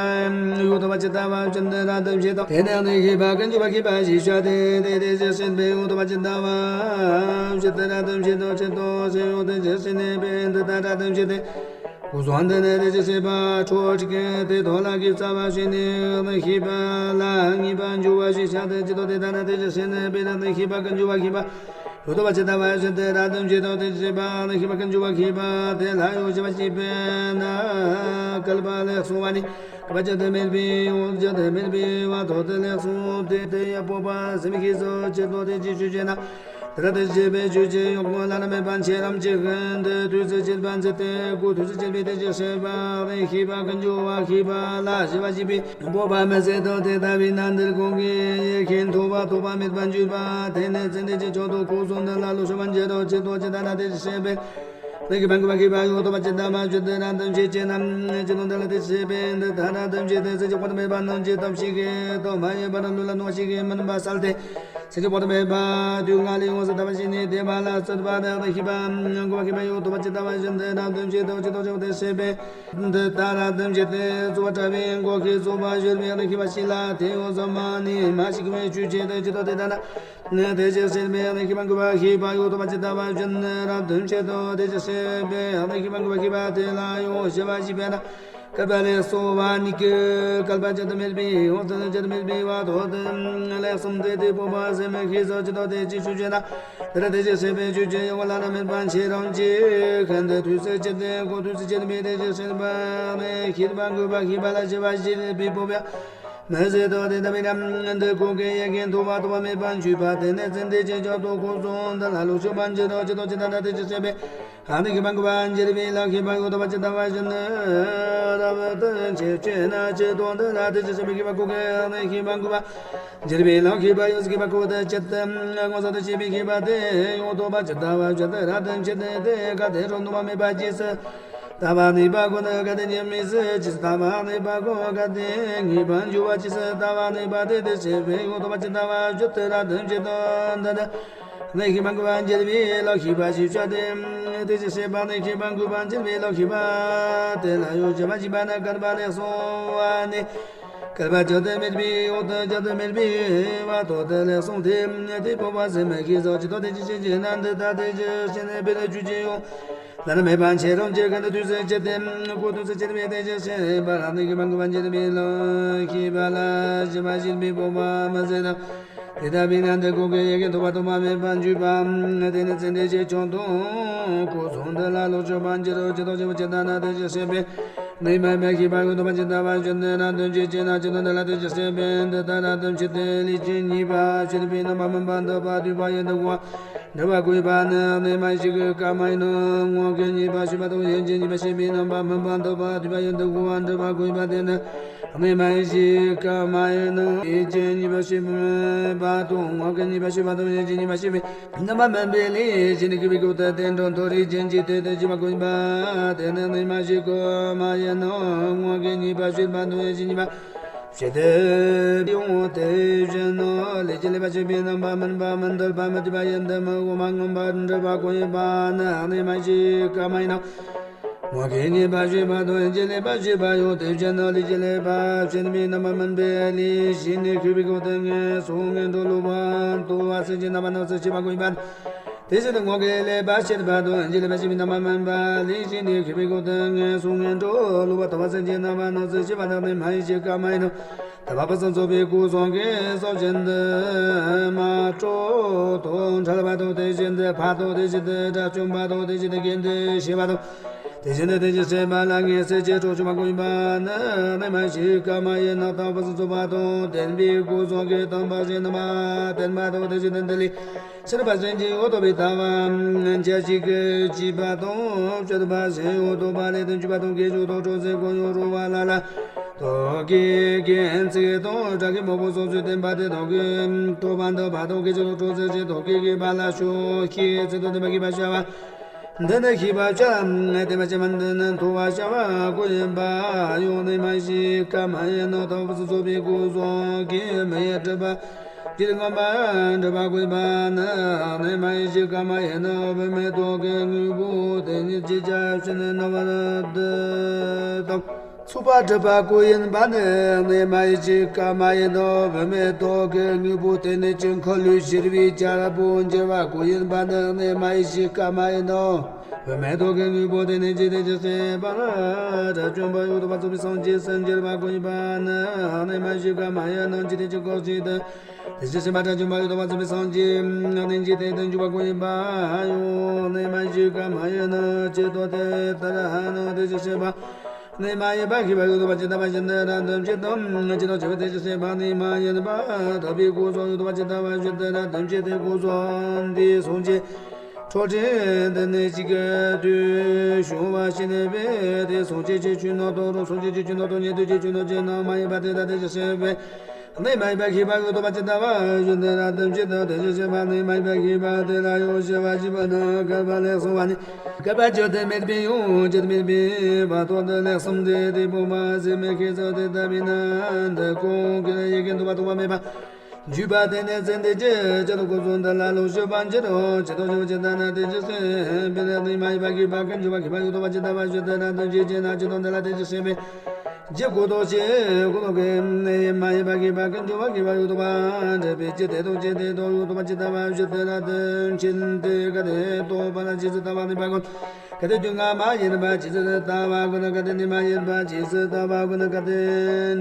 ཡོད་དོ་པ་ཇི་ལྟ་བ་བཞིན་དུ་རབ་ཏུ་ཕྱེ་དང་། དེ་ནས་ནི་ཤེས་པ་ཀུན་འབྱུང་བ་ཤེས་པ་ཞེས་བྱ་སྟེ། དེ་དེ་ཅིག་སེམས་བེ་ཡོད་དོ་པ་ཇི་ལྟ་བ་བཞིན་དུ་རབ་ཏུ་ཕྱེ་དང་། ཕྱེ་དང་ཞེས་ཡོད་དེ་ཅིག་སེམས་ནི་བེ་འདི་ལྟར་རབ་ཏུ་ཕྱེ་སྟེ། སྐུ་གསུང་འདི་ནི་དེ་ཅིག་སེམས་པ་ཁྲོ་དྲི་ཀེ་དེ་དོ་ལ་གི་རྩ་བ་ཞེས་ནི་ནི་ཤེས་པ་ལ་ངེས་པར་འབྱུང་བ་ཞེས་བྱ་སྟེ། ཇི་ལྟར་དེ་ལྟར་ན་དེ་ཅིག་སེམས་ནི་བེ་ནི་ཤེས་པ་ཀུན་འབྱུང་བ་ཤེས་པ་ཡོད་དོ་པ་ཇི་ལྟ་བ་བཞིན་དུ་རབ་ཏུ་ཕྱེ་དང་། དེ་ཅིག་སེམས་པ་ནི་ཤེས་པ་ཀུན་འབྱུང་བ་ཤེས་པ་དེ་ལ་ཡང་ཞི་བ་ཞེས་པས་ན་བསྐལ་པ་ལེགས་སོང་བ་ནི། བསྐལ་པ་ཇི་ལྟར་མེད་པའི་ཡང་ཇི་ལྟར་མེད་པའི་བར་དུ་དེ་ལེགས་སོང་སྟེ། དེ་ཡང་སྤོབས་པ་ཟད་མི་ཤེས་སོ། ཇི་ལྟར་དེ་ཅིག་ཆོས་ཅན་ན། དེ་ལྟར་དེ་ཅིག་སེམས་པའི་ཆོས་ཅན། ཡོངས་ལ་ལ་མེད་པ་ཆེ་རམ་ཆེ། ཤིན་ཏུ་དུས་སུ་ཇི་སྲིད་པ་ཇི་སྲིད་དེ་ཀུན་དུས་སུ་ཇི་སྲིད་པའི་དེ་ཅིག་སེམས་པ་ནི་ཤེས་པ་ཀུན་འབྱུང་བ་ཤེས་པ་ལ་ཞི་བ་ཞེས་པས། སྤོབས་པ་མི་ཟད་དོ། དེ་ལྟ་བས་ན་འདིར་གང་གི་ཡེ་ཤེས་མཐོ་བ་ཐོགས་པ་མེད་པར་གྱུར་པ་དེ་ནི་ཙན་དན་གྱི་མཆོག་ཏུ་སྐུ་གསུང་འདི་ལ་ལོངས་སྤྱོད་པར་འགྱུར་རོ། ཇི་ལྟར་ཇི་ལྟར་ན་དེ་ཅིག་སེམས་པའི་ ནི་ཁྱད་པར་འགོག་པ་ཁྱད་པར་ཡོད་དོ་བ་ཇི་ལྟ་བ་བཞིན་དུ་རབ་ཏུ་འབྱེད་ཅེ་ན། ཇི་ལྟར་འདི་ལ་དེ་བཞིན་གཤེགས་པས་འདི་ལྟར་རབ་ཏུ་འབྱེད་དེ། སེམས་ཅན་གོང་དུ་སྨྲས་པ་རྣམས་ཀྱི་དམ་ཚིག་གི་དོན་མ་ཡིན་པ་རྣམས་ལུས་ལ་གནོད་པ་བྱེད་ཀྱི་མིན་པ་བསལ་ཏེ། སེམས་ཅན་གོང་དུ་སྨྲས་པ་དུས་ལྔ་ལས་ཡོངས་སུ་འདའ་བ་ཞིག་ནི་བདེ་བ་ལ་སྲིད་པ་དེ་ཁྱད་པར་འགོག་པ་ཁྱད་པར་ཡོད་དོ་བ་ཇི་ལྟ་བ་བཞིན་དུ་རབ་ཏུ་འབྱེད་དོ། ཇི་ལྟར་འབྱེད་པ་དེ་བཞིན་གཤེགས་པས་འདི་ལྟར་རབ་ཏུ་འབྱེད་དེ། རྩོལ་བ་བྲལ་བའི་འགོག་པའི་རྩོལ་བ་གཞིར་གྱུར་པའི་ཁྱད་པར་ཞིག་ལ་དེ་ཡོངས་སུ་མ་ནི་མ་ཞིག་པའི་ཆོས་ཅན་དུ་ཇི་ལྟར་དེ་ལྟར་ན། དེ་བཞིན་གཤེགས་པས་ནི་ཁྱད་པར་འགོག་པ་ཁྱད་པར་ཡོད་དོ་བ་ཇི་ལྟ་བ་བཞིན་རབ་ཏུ་འབྱེད་དོ། དེ་བཞིན་གཤེགས་པས་ནི་ཁྱད་པར་འགོག་པ་ཁྱད་པར་དེ་ལ་ཡང་ཞི་བར་བྱེད་པས་ན། བསྐལ་པ་ལས་སོ་བ་ཉིད་ཀྱི་བསྐལ་པ་བརྒྱ་དུ་མེད་པའི་ཡང་དག་བརྒྱ་དུ་མེད་པའི་བར་དོ་དེ་ལས་གསུངས་ཏེ། དེ་སྤོབས་པ་སེམས་ཤེས་སོ། ཇི་ལྟར་དེ་ཅིའི་ཕྱིར་ཞེ་ན། དེ་ལྟར་དེ་བཞིན་གཤེགས་པའི་ཆོས་ཀྱི་དབྱིངས་བླ་ན་མེད་པ་ཁྱེད་རང་གི་ཁ་འདི་དུས་སུ་བྱེད་དེ། ཁོ་དུས་སུ་བྱེད་པའི་དེ་བཞིན་གཤེགས་པ་ནི་ཁྱད་པར་འགོག་པ་ཁྱད་པར་ལ་ཞི་བར་བྱེད་པའི་སྤོབས་པ་མི་བཟད་དོ། དེ་ལྟ་བས་ན་འདི་ཁོ་གི་ཡ་གི་ཐོབ་པ་ཐོབ་པ་མེད་པར་གྱུར་པ་དེ་ནི་ཚེ་འདི་ཕྱིར་ཆད་དོ། ཁོ་ཚོ་འདི་ལ་ལོག་ཆོག་པར་འགྱུར་རོ། ཇི་ལྟར་ཇི་ལྟར་ན་དེ་བཞིན་གཤེགས་པས་ཨ་ནི་ཁྱད་པར་འགོག་པར་འགྱུར་བའི་ལམ་ཁྱད་པར་ཡོད་དོ་བ་ཇི་ལྟ་བ་བཞིན་རབ་ཏུ་འབྱེད་ཅེ་ན། ཇི་ལྟར་འདི་ལ་དེ་བཞིན་གཤེགས་པས་ཁྱད་པར་འགོག་གི་ཨ་ནི་ཁྱད་པར་འགོག་པར་འགྱུར་བའི་ལམ་ཁྱད་པར་ཡོད་ཀྱི་ཁྱད་པར་འགོག་པ་དེ་ཇི་ལྟར་མངོན་སུམ་དུ་བྱེད་པའི་ཁྱད་པར་དེ་ཡོད་དོ་བ་ཇི་ལྟ་བ་བཞིན་རབ་ཏུ་འབྱེད་དེ། དེ་གལ་ཏེ་རོ་ནུ་བ་མེད་པ་ཇི་སྲིད་ལྟ་བ་ནུས་པ་ཁོ་ན་གལ་ཏེ་ཉིད་མི་སྲིད་ཇི་སྲིད་ལྟ་བ་ནུས་པ་ཁོ་གལ་ཏེ་ངེས་པར་འབྱུང་བ་ཇི་སྲིད་ལྟ་བ་ནུས་པ་དེ་དེ་བཞིན་གཤེགས་པས་ཡོད་དོ་བ་ཇི་ལྟ་བ་བཞིན་རབ་ཏུ་འབྱེད་དོ། འདི་ནི་ནི་ཁྱད་པར་འགོག་པར་འགྱུར་བའི་ལམ་ཁྱད་པར་ཞེས་བྱ་སྟེ། དེ་བཞིན་གཤེགས་པ་ནི་ཁྱད་པར་འགོག་པར་འགྱུར་བའི་ལམ་ཁྱད་པར་དེ་ལ་ཡང་ཞི་བར་བྱེད་པས་ན། བསྐལ་པ་ལས་སོང་བ་ནི་བསྐལ་པ་བརྒྱ་དུ་མེད་པའི་འོག་ཏུ་བརྒྱ་དུ་མེད་པའི་བར་དོ་དེ་ལས་གསུངས་ཏེ། དེ་སྤོབས་པ་སེམས་ཤེས་སོ། ཇི་ལྟར་དེ་ཅིའི་ཕྱིར་ཞེ་ན། འདི་ལྟར་དེ་ཅིའི་ཕྱིར་ཞེ་ན། དཔེར་ན་ཆོས་ཀྱི་དབྱིངས་བླ་ན་མེད་པ་ཁྱེད་རང་གི་ཁ་འདི་དུས་སུ་བྱེད་དེ། ཁོ་དུས་སུ་བྱེད་པའི་དེ་བཞིན་གཤེགས་པ་ལ་ནི་ཁྱད་པར་འགོག་པར་འགྱུར་བའི་ལམ་ཁྱད་པར་ལ་ཞི་བར་བྱེད་པའི་སྤོབས་པ་མི་བཟད་དོ། དེ་ལྟ་བས་ན་འདི་ཁོ་གི་ཡ་གི་ཐོབ་པ་ཐོབ་པ་མེད་པར་གྱུར་པ་དེ་ནི་ཚེ་འདི་ཕྱིར་ཆད་དོ། ཁོ་ཚོ་འདི་ལ་ལོག་ཆོག་པར་འགྱུར་རོ། ཇི་ལྟར་འབྱེད་པ་ཇི་ལྟར་ན་དེ་བཞིན་གཤེགས་པས་ནི་མ་ཡིན་པ་ཁྱད་པར་ཡོད་དོ་བ་ཇི་ལྟ་བ་བཞིན་དུ་རབ་ཏུ་འབྱེད་ཅེ་ན། ཇི་ལྟར་འདི་ལ་དེ་བཞིན་གཤེགས་པས་འདི་ལྟར་རབ་ཏུ་འབྱེད་དེ། ལུས་ཅན་གཉིས་པ་བྱེད་པའི་རྣམ་པ་མིན་པ་འདོད་པ་སྡུག་པ་ཡིན་དུ་གོ་བ། འདོད་པ་གོས་པ་ནི་གནས་མལ་ཞིག་གི་སྐབས་མ་ཡིན་ནོ། ངོ་སྐལ་གཉིས་པ་ཞེས་པ་དང་ཡུལ་ཅན་གཉིས་པ་ཞེས་པའི་རྣམ་པ་མིན་པ་འདོད་པ་སྡུག་པ་ཡིན་དུ་གོ་བ། འདོད་པ་གོས་པ་དེ་ནི་གནས་མལ་ཞིག་གི་སྐབས་མ་ཡིན་ནོ། ཡུལ་ཅན་གཉིས་པ་ཞེས་པ་དང་ངོ་སྐལ་གཉིས་པ་ཞེས་པ་དང་ཡུལ་ཅན་གཉིས་པ་ཞེས་པའི་རྣམ་པ་མིན་པའི་ལས་གཞན་གྱི་བའི་གོ་ཏི་དེ་འགྲོ་འདོད་རིགས་ཅན་གྱི་དེ་དེ་ཞེས་པ་གོས་པ་དེ་ནི་གནས་མལ་ཞིག་གི་སྐབས་མ་ཡིན་ནོ། ངོ་སྐལ་གཉིས་པ་ཞེས་པ་དང་ཡུལ་ཅན་གཉིས་པ་ཞེས་དེ་ཡང་དེ་བཞིན་ནོ། ལུས་ཅན་ལེགས་པར་བྱས་པའི་རྣམ་པ་མིན་པ་མི་འདོད་པ་མི་སྡུག་པ་ཡིན་དུ་མི་གོ་བ། མངོན་པར་འདོད་པ་གོས་པ་ནི་གནས་མལ་ཞིག་གི་སྐབས་མ་ཡིན་ནོ། ངོ་སྐལ་གཉིས་པ་ཞེས་པ་དང་ཡུལ་ཅན་ལེགས་པར་བྱས་པ་ཡང་དེ་བཞིན་ནོ། ལུས་ཅན་ལེགས་པར་བྱས་པའི་རྣམ་པ་མིན་པའི་ལས་གཞན་ནི་མཁས་པའི་གོ་ཏི་ངན་སོང་ངན་འགྲོ་ལོག་པ་འདོད་པ་སེམས་ཅན་རྣམ་པ་སྣང་ཚུལ་ཤེས་པ་གོས་པ། དེ་བཞིན་དུ་ངོ་སྐལ་ལེགས་པར་བྱས་པ་དང་ཡུལ་ཅན་ལེགས་པར་བྱས་པའི་རྣམ་པ་མིན་པ་ལས་གཞན་ནི་མཁས་པའི་གོ་ཏི་ངན་སོང་ངན་འགྲོ་ལོག་པ་འདོད་པ་སེམས་ཅན་རྣམ་པ་སྣང་ཚུལ་ཤེས་པ་དག་གནས་མལ་ཞིག་གི་སྐབས་མ་ཡིན་ནོ། ད་བ་ཕུན་སུམ་ཚོགས་པའི་སྐུ་གསུང་གི་སོགས་བཞིན་དུ་མ་སྤྲོ་དང་ཕྲལ་བ་དང་། དེ་བཞིན་དུ་འཕགས་དང་། དེ་བཞིན་དུ་དགྲ་བཅོམ་པ་དང་། དེ་བཞིན་དུ་དགེ་འདུན་བྱེ་བ་དང་། དེ་བཞིན་དུ་དེ་བཞིན་གཤེགས་པ་ལ་ངེས་ཚིག་གཅིག་གྲོགས་བྱུང་བ་གོས་པ་ནི་གནས་མལ་ཞིག་གི་སྐབས་མ་ཡིན་ནོ། ད་བ་ཕུན་སུམ་ཚོགས་པ་དང་ལྡན་པའི་སྐུ་གསུང་གི་དམ་པ་ཞིག་རྣམ་པར་ལྡན་པ་དང་། དེ་བཞིན་དུ་འདི་ལས་ཕྱིར་ཕར་ཕྱིན་གྱི་འོག་ཐོབ་པའི་ཐབས་བྱ་ཞིང་གི་བྱིས་པ་དང་སྤྱོད་པ་ཞིང་འོག་ཐོབ་པ་ལས་དོན་གྱུར་པ་དང་དགེ་སྦྱོར་དང་གྲོགས་སེམས་ཁོར་ཡུག་རོལ་པ་ལ་ལ་དོ་གི་རྒྱན་ཚིག་དང་སྒྲ་གི་མང་པོ་སོགས་ཚུལ་བསྟན་པ་དེ་དག་གིས་ཐོབ་པ་འདོད་པ་དང་དགེ་སྦྱོར་དང་གྲོགས་སེམས་ཞིང་དོ་གི་དགེ་བ་ལ་ཞུགས་ཤིང་ཚིག་དང་ལྡན་པ་གུས་པར་བྱ་བ། འདི་ནི་ཤེས་པར་བྱ། བསྟན་པ་ཅན་མ་འདི་ནི་མཐོང་བར་བྱ་བ་ཀུན་ཡིན་པ་ཡང་གནས་མལ་ཞིག་གི་སྐབས་མ་ཡིན་ནོ། ད་བ་ཕུན་སུམ་ཚོགས་པའི་སྐུ་གསུང་གི་མི་ཡི་སྒྲིབ་པ་ཀྱིས་མངོན་པར་འདྲིད་པ་གོས་པ་ནི་གནས་མལ་ཞིག་གི་སྐབས་མ་ཡིན་ནོ། བུད་མེད་དག་གི་དངོས་པོ་དེ་ཉིད་ཅི་བྱ་བྱིན་ནོར་བུ་དང་ཚོགས་པ་སྒྲིབ་པ་ཀུན་ཡིན་པ་ནི་གནས་མལ་ཞིག་གི་སྐབས་མ་ཡིན་ནོ། བུད་མེད་དག་གི་དངོས་པོ་དེ་ནི་ཅི་འཁོར་ལོས་སྒྱུར་བའི་རྒྱལ་པོ་འགྱུར་བ་ཀུན་ཡིན་པ་ནི་གནས་མལ་ཞིག་གི་སྐབས་མ་ཡིན་ནོ། བུད་མེད་དག་གི་དངོས་པོ་དེ་ནི་ཇི་སྲིད་ཅི་སྲིད་པར་དགྲ་བཅོམ་པ་ཡང་དག་པར་རྫོགས་པའི་སངས་རྒྱས་སུ་འགྱུར་བ་ཀུན་ཡིན་པ་ནི་གནས་མལ་ཞིག་གི་སྐབས་མ་ཡིན་ནོ། ཇི་སྲིད་ཅི་འཁོར་ཞིང་དུ་དེ་བཞིན་གཤེགས་པ་དགྲ་བཅོམ་པ་ཡང་དག་པར་རྫོགས་པའི་སངས་རྒྱས་ནི་ཇི་སྲིད་དུ་འགྱུར་བ་ཀུན་ཡིན་པ་ཡང་གནས་མལ་ཞིག་གི་སྐབས་མ་ཡིན་ནོ། ཇི་ལྟར་དེ་ལྟར་ན་དེ་བཞིན་གཤེགས་པ་གནས་མ་ཡིན་པ་ཤེས་པ་ཡང་དག་པ་ཇི་ལྟ་བ་བཞིན་དུ་རབ་ཏུ་འབྱེད་དོ། ཇི་ལྟར་འབྱེད་པ་དེ་བཞིན་གཤེགས་པ་གནས་མ་ཡིན་པ་དག་པའི་སྐུ་གསུང་ཡང་དག་པ་ཇི་ལྟ་བ་བཞིན་དུ་རབ་ཏུ་འབྱེད་དེ། སྐུ་གསུང་འདི་སངས་རྒྱས་འཕྲོག་བྱེད་འདི་ནི་གཅིག་གི་དུས་བྱུང་བ་ཞིག་ནས་སྦེ་དེ་སངས་རྒྱས་ཀྱི་ཆོས་རྣམས་དང་རང་སངས་རྒྱས་ཀྱི་ཆོས་རྣམས་དང་ཉན་ཐོས་ཀྱི་ཆོས་རྣམས་ཀྱི་ནང་མ་ཡིན་པ་དེ་དག་དེ་བཞིན་གཤེགས་པའི་ ནི་མ་ཡིན་པ་ཤེས་པ་ཡོད་དོ་བ་ཇི་ལྟ་བ་བཞིན་དུ་རབ་ཏུ་ཕྱེད་དོ། དེ་བཞིན་གཤེགས་པ་ནི་མ་ཡིན་པ་ཤེས་པ་དེ་ལ་ཡང་གཤེགས་པ་ཞེས་པ་ནི་བསྐལ་པ་ལས་བྱུང་བ་ནི། བསྐལ་པ་བརྒྱད་དུ་མེད་པའི་ཡང་བརྒྱད་དུ་མེད་པའི་བར་དོ་དེ་ལས་གསུངས་ཏེ། དེ་སྤོབས་པ་ཟད་མི་ཤེས་སོ། དེ་ལྟ་བས་ན་འདི་ཀུན་གྱི་ཡེ་ཤེས་འདུ་བ་ཐོགས་པ་མེད་པ་འཇུག་པ་དེ་ནི་ཙན་དན་གྱི་ལྕགས་སྒྲོག་གོ་ཚོད་འདི་ལ་ལོག་ཤེས་པར་འགྱུར་རོ། ཇི་ལྟར་ཞེ་ན་ཇི་ལྟར་ན་དེ་བཞིན་གཤེགས་པའི་ནི་མ་ཡིན་པ་ཤེས་པ་ཀུན་འབྱུང་བ་ཤེས་པ་ཡོད་དོ་བ་ཇི་ལྟ་བ་བཞིན་དུ་རབ་ཏུ་ཕྱེད་ཅེ་ན་ཇི་ལྟར་འདི་ལ་དེ་བཞིན་གཤེགས་པའི་ཀྱི་གོ་ལྡོག་ཅེས་གོ་ལྡོག་གི་མ་ཡིན་པ་ཤེས་པ་ཀུན་འབྱུང་བ་ཤེས་པ་ཡོད་དོ་བ། འབྲེལ་པའི་ཕྱིར་དེ་ལྡོག་ཅེས་དེ་ལྡོག་ཡོད་དོ་བ་ཇི་ལྟ་བ་བཞིན་དུ་རབ་ཏུ་ཕྱེད་དེ། གལ་ཏེ་རྟོག་པ་ལ་ཇི་སྲིད་ལྟ་བ་ནུས་པ་ཀུན། གལ་ཏེ་རྒྱུད་ལྔ་མ་ཡིན་པ་ཇི་སྲིད་ལྟ་བ་ཀུན། གལ་ཏེ་ནི་མ་ཡིན་པ་ཇི་སྲིད་ལྟ་བ་ཀུན། གལ་ཏེ་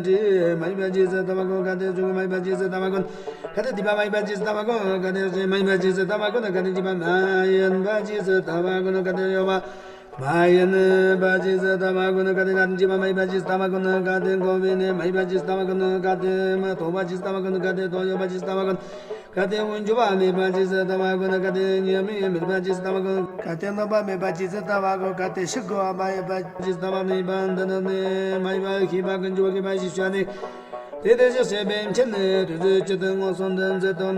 འབྲས་མ་ཡིན་པ་ཇི་སྲིད་ལྟ་བ་ཀུན། གལ་ཏེ་གཟུགས་མ་ཡིན་པ་ཇི་སྲིད་ལྟ་བ་ཀུན། གལ་ཏེ་སྡིག་པ་མ་ཡིན་པ་ཇི་སྲིད་ལྟ་བ་ཀུན། གལ་ཏེ་རྒྱུ་མ་ཡིན་པ་ཇི་སྲིད་ལྟ་བ་ཀུན། གལ་ཏེ་འཇིག་པ་མ་ཡིན་པ་ཇི་སྲིད་ལྟ་བ་ཀུན། གལ་ཏེ་གཡོ་བ་མ་ཡིན་པ་ཇི་སྲིད་ལྟ་བ་ཀུན། གལ་ཏེ་རབ་ཏུ་ཕྱེད་པ་མ་ཡིན་པ་ཇི་སྲིད་ལྟ་བ་ཀུན། གལ་ཏེ་འཁོར་བའི་གནས་མ་ཡིན་པ་ཇི་སྲིད་ལྟ་བ་ཀུན། གལ་ཏེ་མི་རྟག་པ་ཇི་སྲིད་ལྟ་བ་ཀུན། གལ་ཏེ་སྟོབས་ཡོད་པ་ཇི་སྲིད་ལྟ་བ་ཀུན། གལ་ཏེ་འོན་འགྱུར་བ་མེད་པ་ཇི་སྲིད་ལྟ་བ་ཀུན། གལ་ཏེ་ཉེས་དམིགས་མེད་པ་ཇི་སྲིད་ལྟ་བ་ཀུན། གལ་ཏེ་རྣམ་པ་མེད་པ་ཇི་སྲིད་ལྟ་བ་ཀུན། གལ་ཏེ་ཤེས་དགོས་པ་མ་ཡིན་པ་ཇི་སྲིད་ལྟ་བ་ནུས་པ་འདི་ནི་མ་ཡིན་པ་ཤེས་པ་ཀུན་འབྱུང་བ་ཤེས་པ་ཞེས་བྱ་ནི། དེ་དེ་བཞིན་གཤེགས་པའི་མཚན་ནི་དུས་གཅིག་ཏུ་མངོན་སུམ་དུ་མཛད་དོ།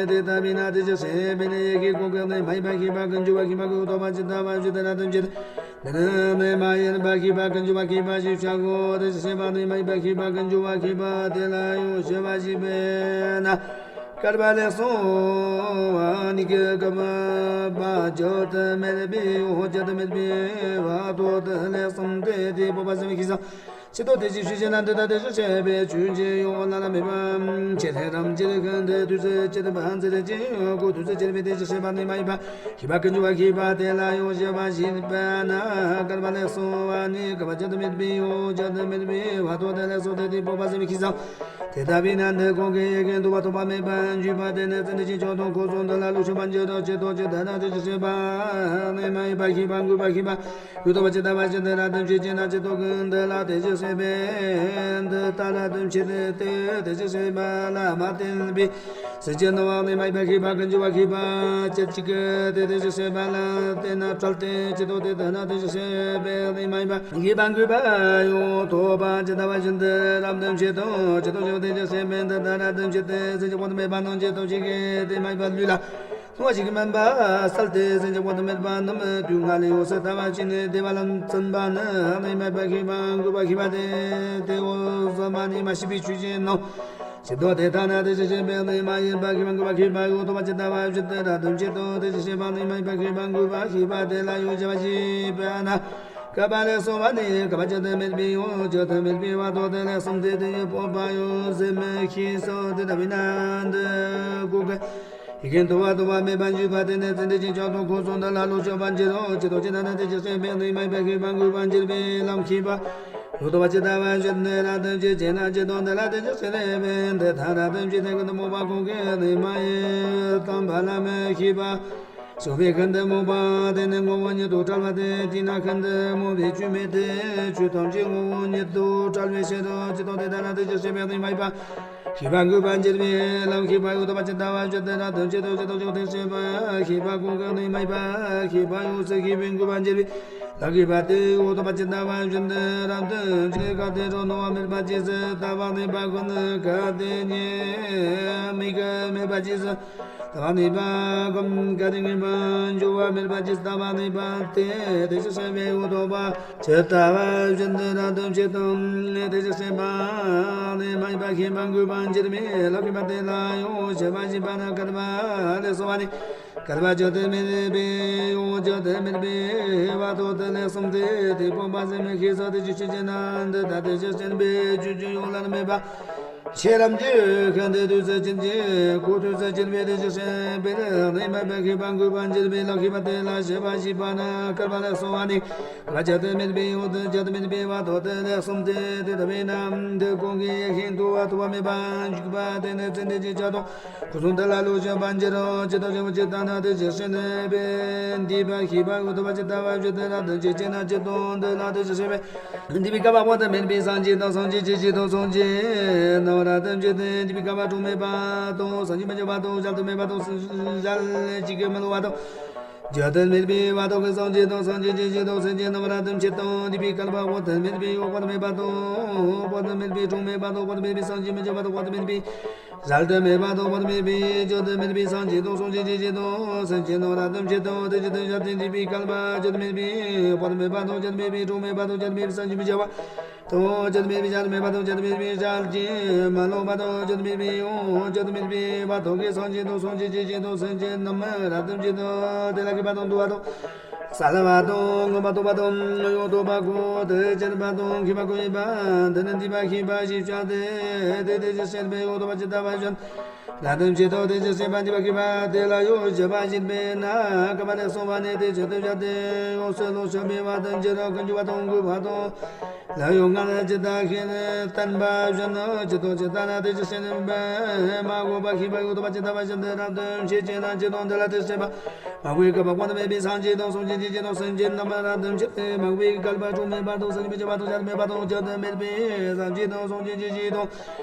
དེ་ལྟ་བས་ན་དེ་བཞིན་གཤེགས་པའི་ནི་ཡེ་ཤེས་ཀུན་གྱི་ནི་མ་ཡིན་པ་ཤེས་པ་ཀུན་འབྱུང་བ་ཤེས་པ་ཀུན་རྟོགས་པ་ཇི་ལྟ་བ་བཞིན་དུ་རབ་ཏུ་ཕྱེད་དེ། འདི་ནི་མ་ཡིན་པ་ཤེས་པ་ཀུན་འབྱུང་བ་ཤེས་པ་ཞེས་བྱའོ། དེ་བཞིན་གཤེགས་པ་ནི་མ་ཡིན་པ་ཤེས་པ་ཀུན་འབྱུང་བ་ཤེས་པ་དེ་ལ་ཡང་གཤེགས་པ་ཞེས་པས་ན། བསྐལ་པ་ལས་བྱུང་བ་ནི་བསྐལ་པ་བརྒྱད་དུ་མེད་པའི་ཡང་བརྒྱད་དུ་མེད་པའི་བར་དོ་དེ་ལས་གསུངས་ཏེ། དེ་སྤོབས་པ་ཟད་མི་ཤེས་སོ། ཇི་ལྟར་དེ་བཞིན་གཤེགས་ཞེ་ན་འདི་ལྟར་དེ་བཞིན་གཤེགས་པའི་ཆོས་ཅན་ཡང་བླ་ན་མེད་པ་ཆེ་ལྷ་རབ་འབྱེད་ཀུན་ཏུ་དུས་གཅིག་ཏུ་བཛྲ་ཅེས་བྱ་སྟེ། དེ་བཞིན་གཤེགས་པ་ནི་མ་ཡིན་པ་ཤེས་པ་ཀུན་འབྱུང་བ་ཤེས་པ་དེ་ལ་ཡང་གཤེགས་པ་ཞེས་པས་ན། བསྐལ་པ་ལས་བྱུང་བ་ནི་བསྐལ་པ་བརྒྱད་དུ་མེད་པའི་ཡང་བརྒྱད་དུ་མེད་པའི་བར་དོ་དེ་ལས་གསུངས་ཏེ། དེ་སྤོབས་པ་ཟད་མི་ཤེས་སོ། དེ་ལྟ་བས་ན་འདི་ཀུན་གྱི་ཡེ་ཤེས་འདུ་བ་ཐོགས་པ་མེད་པར་འཇུག་པ་དེ་ནི་ཙན་དན་གྱི་ལྕགས་སྒྲོག་གོ་ཚོད་འདི་ལ་ལོག་ཤེས་པར་འགྱུར་རོ། ཇི་ལྟར་ཇི་ལྟར་ན་དེ་བཞིན་གཤེགས་པ་ནི་མ་ཡིན་པ་ཤེས་པ་ཀུན་འབྱུང་བ་ཤེས་པ་ཡོད་དོ་བ་ཇི་ལྟ་བ་བཞིན་དུ་རབ་ཏུ་ཕྱེད་ཅེ་ན་ཇི་ལྟར་ཀུན་འདི་ལ་དེ་བཞིན་གཤེགས་པས་འདི་ལྟར་རབ་ཏུ་ཕྱེད་དེ། དེ་བཞིན་གཤེགས་པ་ལ་མ་བརྟེན་པའི་སེམས་ཅན་རྣམས་ནི་མ་ཡིན་པ་ཤེས་པ་ཀུན་འབྱུང་བ་ཤེས་པ་བྱེད་ཅིག་དེ་དེ་བཞིན་གཤེགས་པ་ལ་བརྟེན་ན་བྲལ་ཏེ། ཇི་ལྟར་དེ་ལྟར་ན་དེ་བཞིན་གཤེགས་པས་ནི་མ་ཡིན་པ་ཤེས་པ་ཀུན་འབྱུང་བ་ཡང་ཐོགས་པ་ཇི་ལྟ་བ་བཞིན་དུ་རབ་ཏུ་ཕྱེད་དོ། ཇི་ལྟར་ཞེ་ན་དེ་བཞིན་གཤེགས་པས་འདི་ལྟར་རབ་ཏུ་ཕྱེད་དེ། སེམས་ཅན་དཔག་ཏུ་མེད་པ་རྣམས་ཇི་ལྟར་ཞིག་གིས་དེ་མ་ཡིན་པ་ལུས་ལ། སྣང་བ་ཞིག་གིས་མུན་པ་བསལ་ཏེ། སེམས་ཅན་དཔག་ཏུ་མེད་པ་རྣམས་དུས་ལྔ་ལས་ཡོངས་སུ་ཐར་བར་བྱས་ནས་བདེ་བ་ལ་བརྩོན་པ་ནི་ནི་མ་ཡིན་པ་ཤེས་པ་ཀུན་འབྱུང་བ་ཤེས་པ་སྟེ། དེ་འོག་གསུམ་པ་ནི་མ་ཤེས་པའི་ཆོས་ཅན་ནོ། ཇི་ལྟར་དེ་ལྟར་ན་དེ་བཞིན་གཤེགས་པས་ནི་མ་ཡིན་པ་ཤེས་པ་ཀུན་འབྱུང་བ་ཤེས་པ་ཡོད་དོ་བ་ཇི་ལྟ་བ་བཞིན་དུ་རབ་ཏུ་ཕྱེད་དོ། དེ་བཞིན་གཤེགས་པ་ནི་མ་ཡིན་པ་ཤེས་པ་ཀུན་འབྱུང་བ་ཤེས་པ་དེ་ལ་ཡང་གཤེགས་པ་ཞེས་པས་ན། བསྐལ་པ་ལས་བྱུང་བ་ནི་བསྐལ་པ་བརྒྱད་དུ་མེད་པའི་ཡང་བརྒྱད་དུ་མེད་པའི་བར་དོ་དེ་ལས་གསུངས་ཏེ། དེ་ཡི་སྤོབས་པ་ཡང་ཟད་མི་ཤེས་སོ། དེ་ལྟ་བས་ན་འདི་ཀུན་གྱི་ཡེ་ཤེས་འདུ་བ་ཐོགས་པ་མེད་པར་འཇུག་པ་དེ་ནི་ཙན་དན་གྱི་ལྕགས་སྒྲོག་གོ་ཚོད་འདི་ལ་ལོག་ཤེས་པར་འགྱུར་རོ། ཇི་ལྟར་ཇི་ལྟར་ན་དེ་བཞིན་གཤེགས་པས་ནི་མ་ཡིན་པ་ཤེས་པ་ཀུན་འབྱུང་བ་འགྱུར་བའི་ལམ་ཤེས་པ་ཡོད་དོ་བ་ཇི་ལྟ་བ་བཞིན་དུ་རབ་ཏུ་ཕྱེད་ཅེ་ན་ཇི་ལྟར་འདི་ལ་དེ་བཞིན་གཤེགས་པས་འདི་ལྟར་རབ་ཏུ་ཕྱེད་དེ། ཀུན་ཏུ་རྨོངས་པ་ཀུན་གྱི་ནི་མ་ཡིན་དམ་པ་ལམ་ཤེས་པ་ཞོག་པའི་ཤིན་ཏུ་རྨོངས་པ་དེ་ནི་ངོ་བོ་ཉིད་དུ་བྲལ་བ་སྟེ། དེས་ན་ཤིན་ཏུ་རྨོངས་པའི་ཆོས་མེད་དེ། ཆོས་ཐམས་ཅད་ངོ་བོ་ཉིད་དུ་བྲལ་བའི་ཕྱིར་རོ། ཇི་ལྟར་དེ་ལྟར་ན་དེ་བཞིན་གཤེགས་པས་ནི་མ་ཡིན་པ་ཤེས་པ་ཀུན་འབྱུང་བར་འགྱུར་བའི་ལམ་ཤེས་པ་ཡོད་དོ་བ་ཇི་ལྟ་བ་བཞིན་དུ་རབ་ཏུ་ཕྱེད་དོ། ཇི་ལྟར་ཞེ་ན་དེ་བཞིན་གཤེགས་པ་ཤེས་པ་ཀུན་གྱི་ནི་མ་ཡིན་པ་ཤེས་པ་ཡོངས་སུ་ཤེས་པའི་འགྱུར་བར་འགྱུར་བའི་ལམ་ཤེས་པ་དེ་ཡོད་དོ་བ་ཇི་ལྟ་བ་བཞིན་དུ་རབ་ཏུ་ཕྱེད། གལ་ཏེ་རོ་སྣང་བ་མེད་པ་ཇི་སྲིད་ལྟ་བ་ནུས་པ་ཀུན། གལ་ཏེ་ཉེས་དམིགས་མེད་པ་ཇི་སྲིད་ལྟ་བ་ནུས་པ་ཀུན། གལ་ཏེ་ངེས་པར་འབྱུང་བ་མེད་པ་ཇི་སྲིད་ལྟ་བ་ནུས་པ་སྟེ། དེ་བཞིན་གཤེགས་པས་ཡོད་དོ་བ་ཇི་ལྟ་བ་བཞིན་དུ་རབ་ཏུ་ཕྱེད་དོ། དེ་བཞིན་གཤེགས་པ་ནི་མ་ཡིན་པ་ཤེས་པ་ཀུན་འབྱུང་བར་འགྱུར་བའི་ལམ་ཤེས་པ་དེ་ལ་ཡང་གཤེགས་པ་ཞེས་པས་ན། བསྐལ་པ་ལས་བྱུང་བ་ནི་བསྐལ་པ་བརྒྱད་དུ་མེད་པའི་ཡང་བརྒྱད་དུ་མེད་པའི་བར་དོ་དེ་ལས་གསུངས་ཏེ། དེ་སྤོབས་པ་ཟད་མི་ཤེས་སོ། དེ་ཅི་ཕྱིར་ཞེ་ན་འདི་ལྟར་དེ་བཞིན་གཤེགས་པའི་ཆོས་ཅན་ཡང་བླ་ན་མེད་པ་ཆེ་རབ་འབྱེད་ཤིན་ཏུ་དུས་གཅིག་ཏུ་གོ་དུས་གཅིག་པའི་དེ་བཞིན་གཤེགས་པས་ནི་མ་ཡིན་པ་ཤེས་པ་ཀུན་འབྱུང་བར་འགྱུར་བའི་ལམ་ཤེས་པ་དེ་ལ་གཤེགས་པ་ཞེས་པས་ན། བསྐལ་པ་ལས་བྱུང་བ་ནི་བསྐལ་པ་བརྒྱད་དུ་མེད་པའི་ཡང་བརྒྱད་དུ་མེད་པའི་བར་དོ་དེ་ལས་གསུངས་ཏེ། དེ་ལྟ་བས་ན་འདི་ཀུན་གྱི་ཡེ་ཤེས་འདུ་བ་ཐོགས་པ་མེད་པར་འཇུག་པ་དེ་ནི་ཙན་དན་གྱི་ལྕགས་སྒྲོག་གོ་ཚོད་འདི་ལ་ལོག་ཤེས་པར་འགྱུར་རོ། ཇི་ལྟར་ཞེ་ན་ཇི་ལྟར་ན་དེ་བཞིན་གཤེགས་པས་འདུས་པ་ཤེས་པ་ཡོད་དོ་བ་ཇི་ལྟ་བ་བཞིན་དུ་རབ་ཏུ་ཕྱེད་ཅེ་ན་ཇི་ལྟར་འདི་ལ་དེ་བཞིན་གཤེགས་པས་འདུས་པའི་བསྐལ་པ་དཔག་ཏུ་མེད་པའི་སངས་རྒྱས་དང་སངས་རྒྱས་ཀྱི་ཆོས་དང་སངས་རྒྱས་རྣམས་རབ་ཏུ་ཕྱེད་དེ། འདུས་པའི་བསྐལ་པ་གྲངས་མེད་པ་དང་སངས་རྒྱས་མི་འཇིགས་པ་དང་གཞལ་དུ་མེད་པ་དང་གཞལ་བྱེད་ཀྱི་མི་སླུ་བ་དང་། བརྗོད་དུ་མེད་པའི་བར་དོ་གི་སངས་རྒྱས་དང་སངས་རྒྱས་ཀྱི་ཞིང་དང་སེམས་ཅན་རྣམས་རབ་ཏུ་མཆེད་དང་འདུས་པའི་བསྐལ་པ་འོག་ཏུ་མེད་པའི་འོག་པར་མེད་པ་དང་འོག་པར་མེད་པའི་དྲུང་མེད་པ་དང་འོག་པར་མེད་པའི་སངས་རྒྱས་མི་འབྱུང་བ་དང་འོག་ཏུ་མེད་པའི་ཞལ་དུ་མེད་པ་དང་འོག་པར་མེད་པའི་བརྗོད་དུ་མེད་པའི་སངས་རྒྱས་དང་སངས་རྒྱས་ཀྱི་ཞིང་དང་སེམས་ཅན་རྣམས་རབ་ཏུ་མཆེད་དང་དེ་བཞིན་དུ་བརྗོད་དུ་འདུས་པའི་བསྐལ་པ་བརྗོད་དུ་མེད་པའི་འོག་པར་མེད་པ་དང་བརྗོད་དུ་མེད་པའི་དྲུང་མེད་པ་དང་བརྗོད་དུ་མེད་པའི་སངས་རྒྱས་མི་འབྱུང་བ། དང་བརྗོད་མེད་པའི་ཞལ་མེད་པ་དང་བརྗོད་མེད་པའི་ཞལ་གྱིས་མ་ལོག་པ་དང་བརྗོད་མེད་པའི་ཡང་བརྗོད་མེད་པའི་བར་དོ་གི་སངས་རྒྱས་དང་སངས་རྒྱས་ཀྱི་ཞིང་དང་སེམས་ཅན་རྣམས་རབ་ཏུ་མཆེད་དང་དེ་ལ་མཁས་པ་དང་མཐུ་བ་དང་གསལ་བ་དང་མངོན་པར་རྟོགས་པ་དང་ཡང་དག་པར་གོ་སྟེ་དཔྱད་པ་དང་མཁས་པ་ཀུན་ཡོད་པ་འདི་ནི་འདུས་པ་ཤེས་པ་ཞེས་བྱ་སྟེ། དེ་དེ་བཞིན་གཤེགས་པའི་འོད་དང་བ་ཇི་ལྟ་བ་བཞིན་རབ་ཏུ་མཆེད་དང་དེ་བཞིན་གཤེགས་པ་འདུས་པ་ཤེས་པ་དེ་ལ་ཡང་ཞི་བ་ཞེས་པས་ན་བསྐལ་པ་ལས་གསུངས་པ་ནི་དེ་བཞིན་དུ་བྱ་སྟེ་ཡོངས་སུ་ལོངས་སྤྱོད་པའི་བར་དུ་འགྱུར་རོ། ཀུན་འབྱུང་བ་དང་འགུགས་པ་དང་། ལ་ཡང་སྔར་ཇི་ལྟར་ཤེས་ནས་བསྟན་པ་བཞིན་ནོ། ཇི་ལྟར་ཇི་ལྟར་ན་དེ་ཇི་སྲིད་ནས་མ་འོངས་པ་ཤེས་པ་ཡོད་དོ་བ་ཇི་ལྟ་བ་བཞིན་དུ་རབ་ཏུ་མཆེད་ཅེ་ན་ཇི་ལྟར་འདི་ལ་དེ་སྲིད་པ་མ་འོངས་པའི་བསྐལ་པ་གོང་དུ་མེད་པའི་སངས་རྒྱས་དང་སངས་རྒྱས་ཀྱི་ཞིང་དང་སེམས་ཅན་རྣམས་རབ་ཏུ་མཆེད་དེ་མ་འོངས་པའི་བསྐལ་པ་དྲུང་མེད་པ་དང་སངས་རྒྱས་མི་འབྱུང་བ་དང་ཞལ་མེད་པ་དང་བརྗོད་དུ་མེད་པའི་སངས་རྒྱས་དང་སངས་རྒྱས་ཀྱི་ཞིང་དང་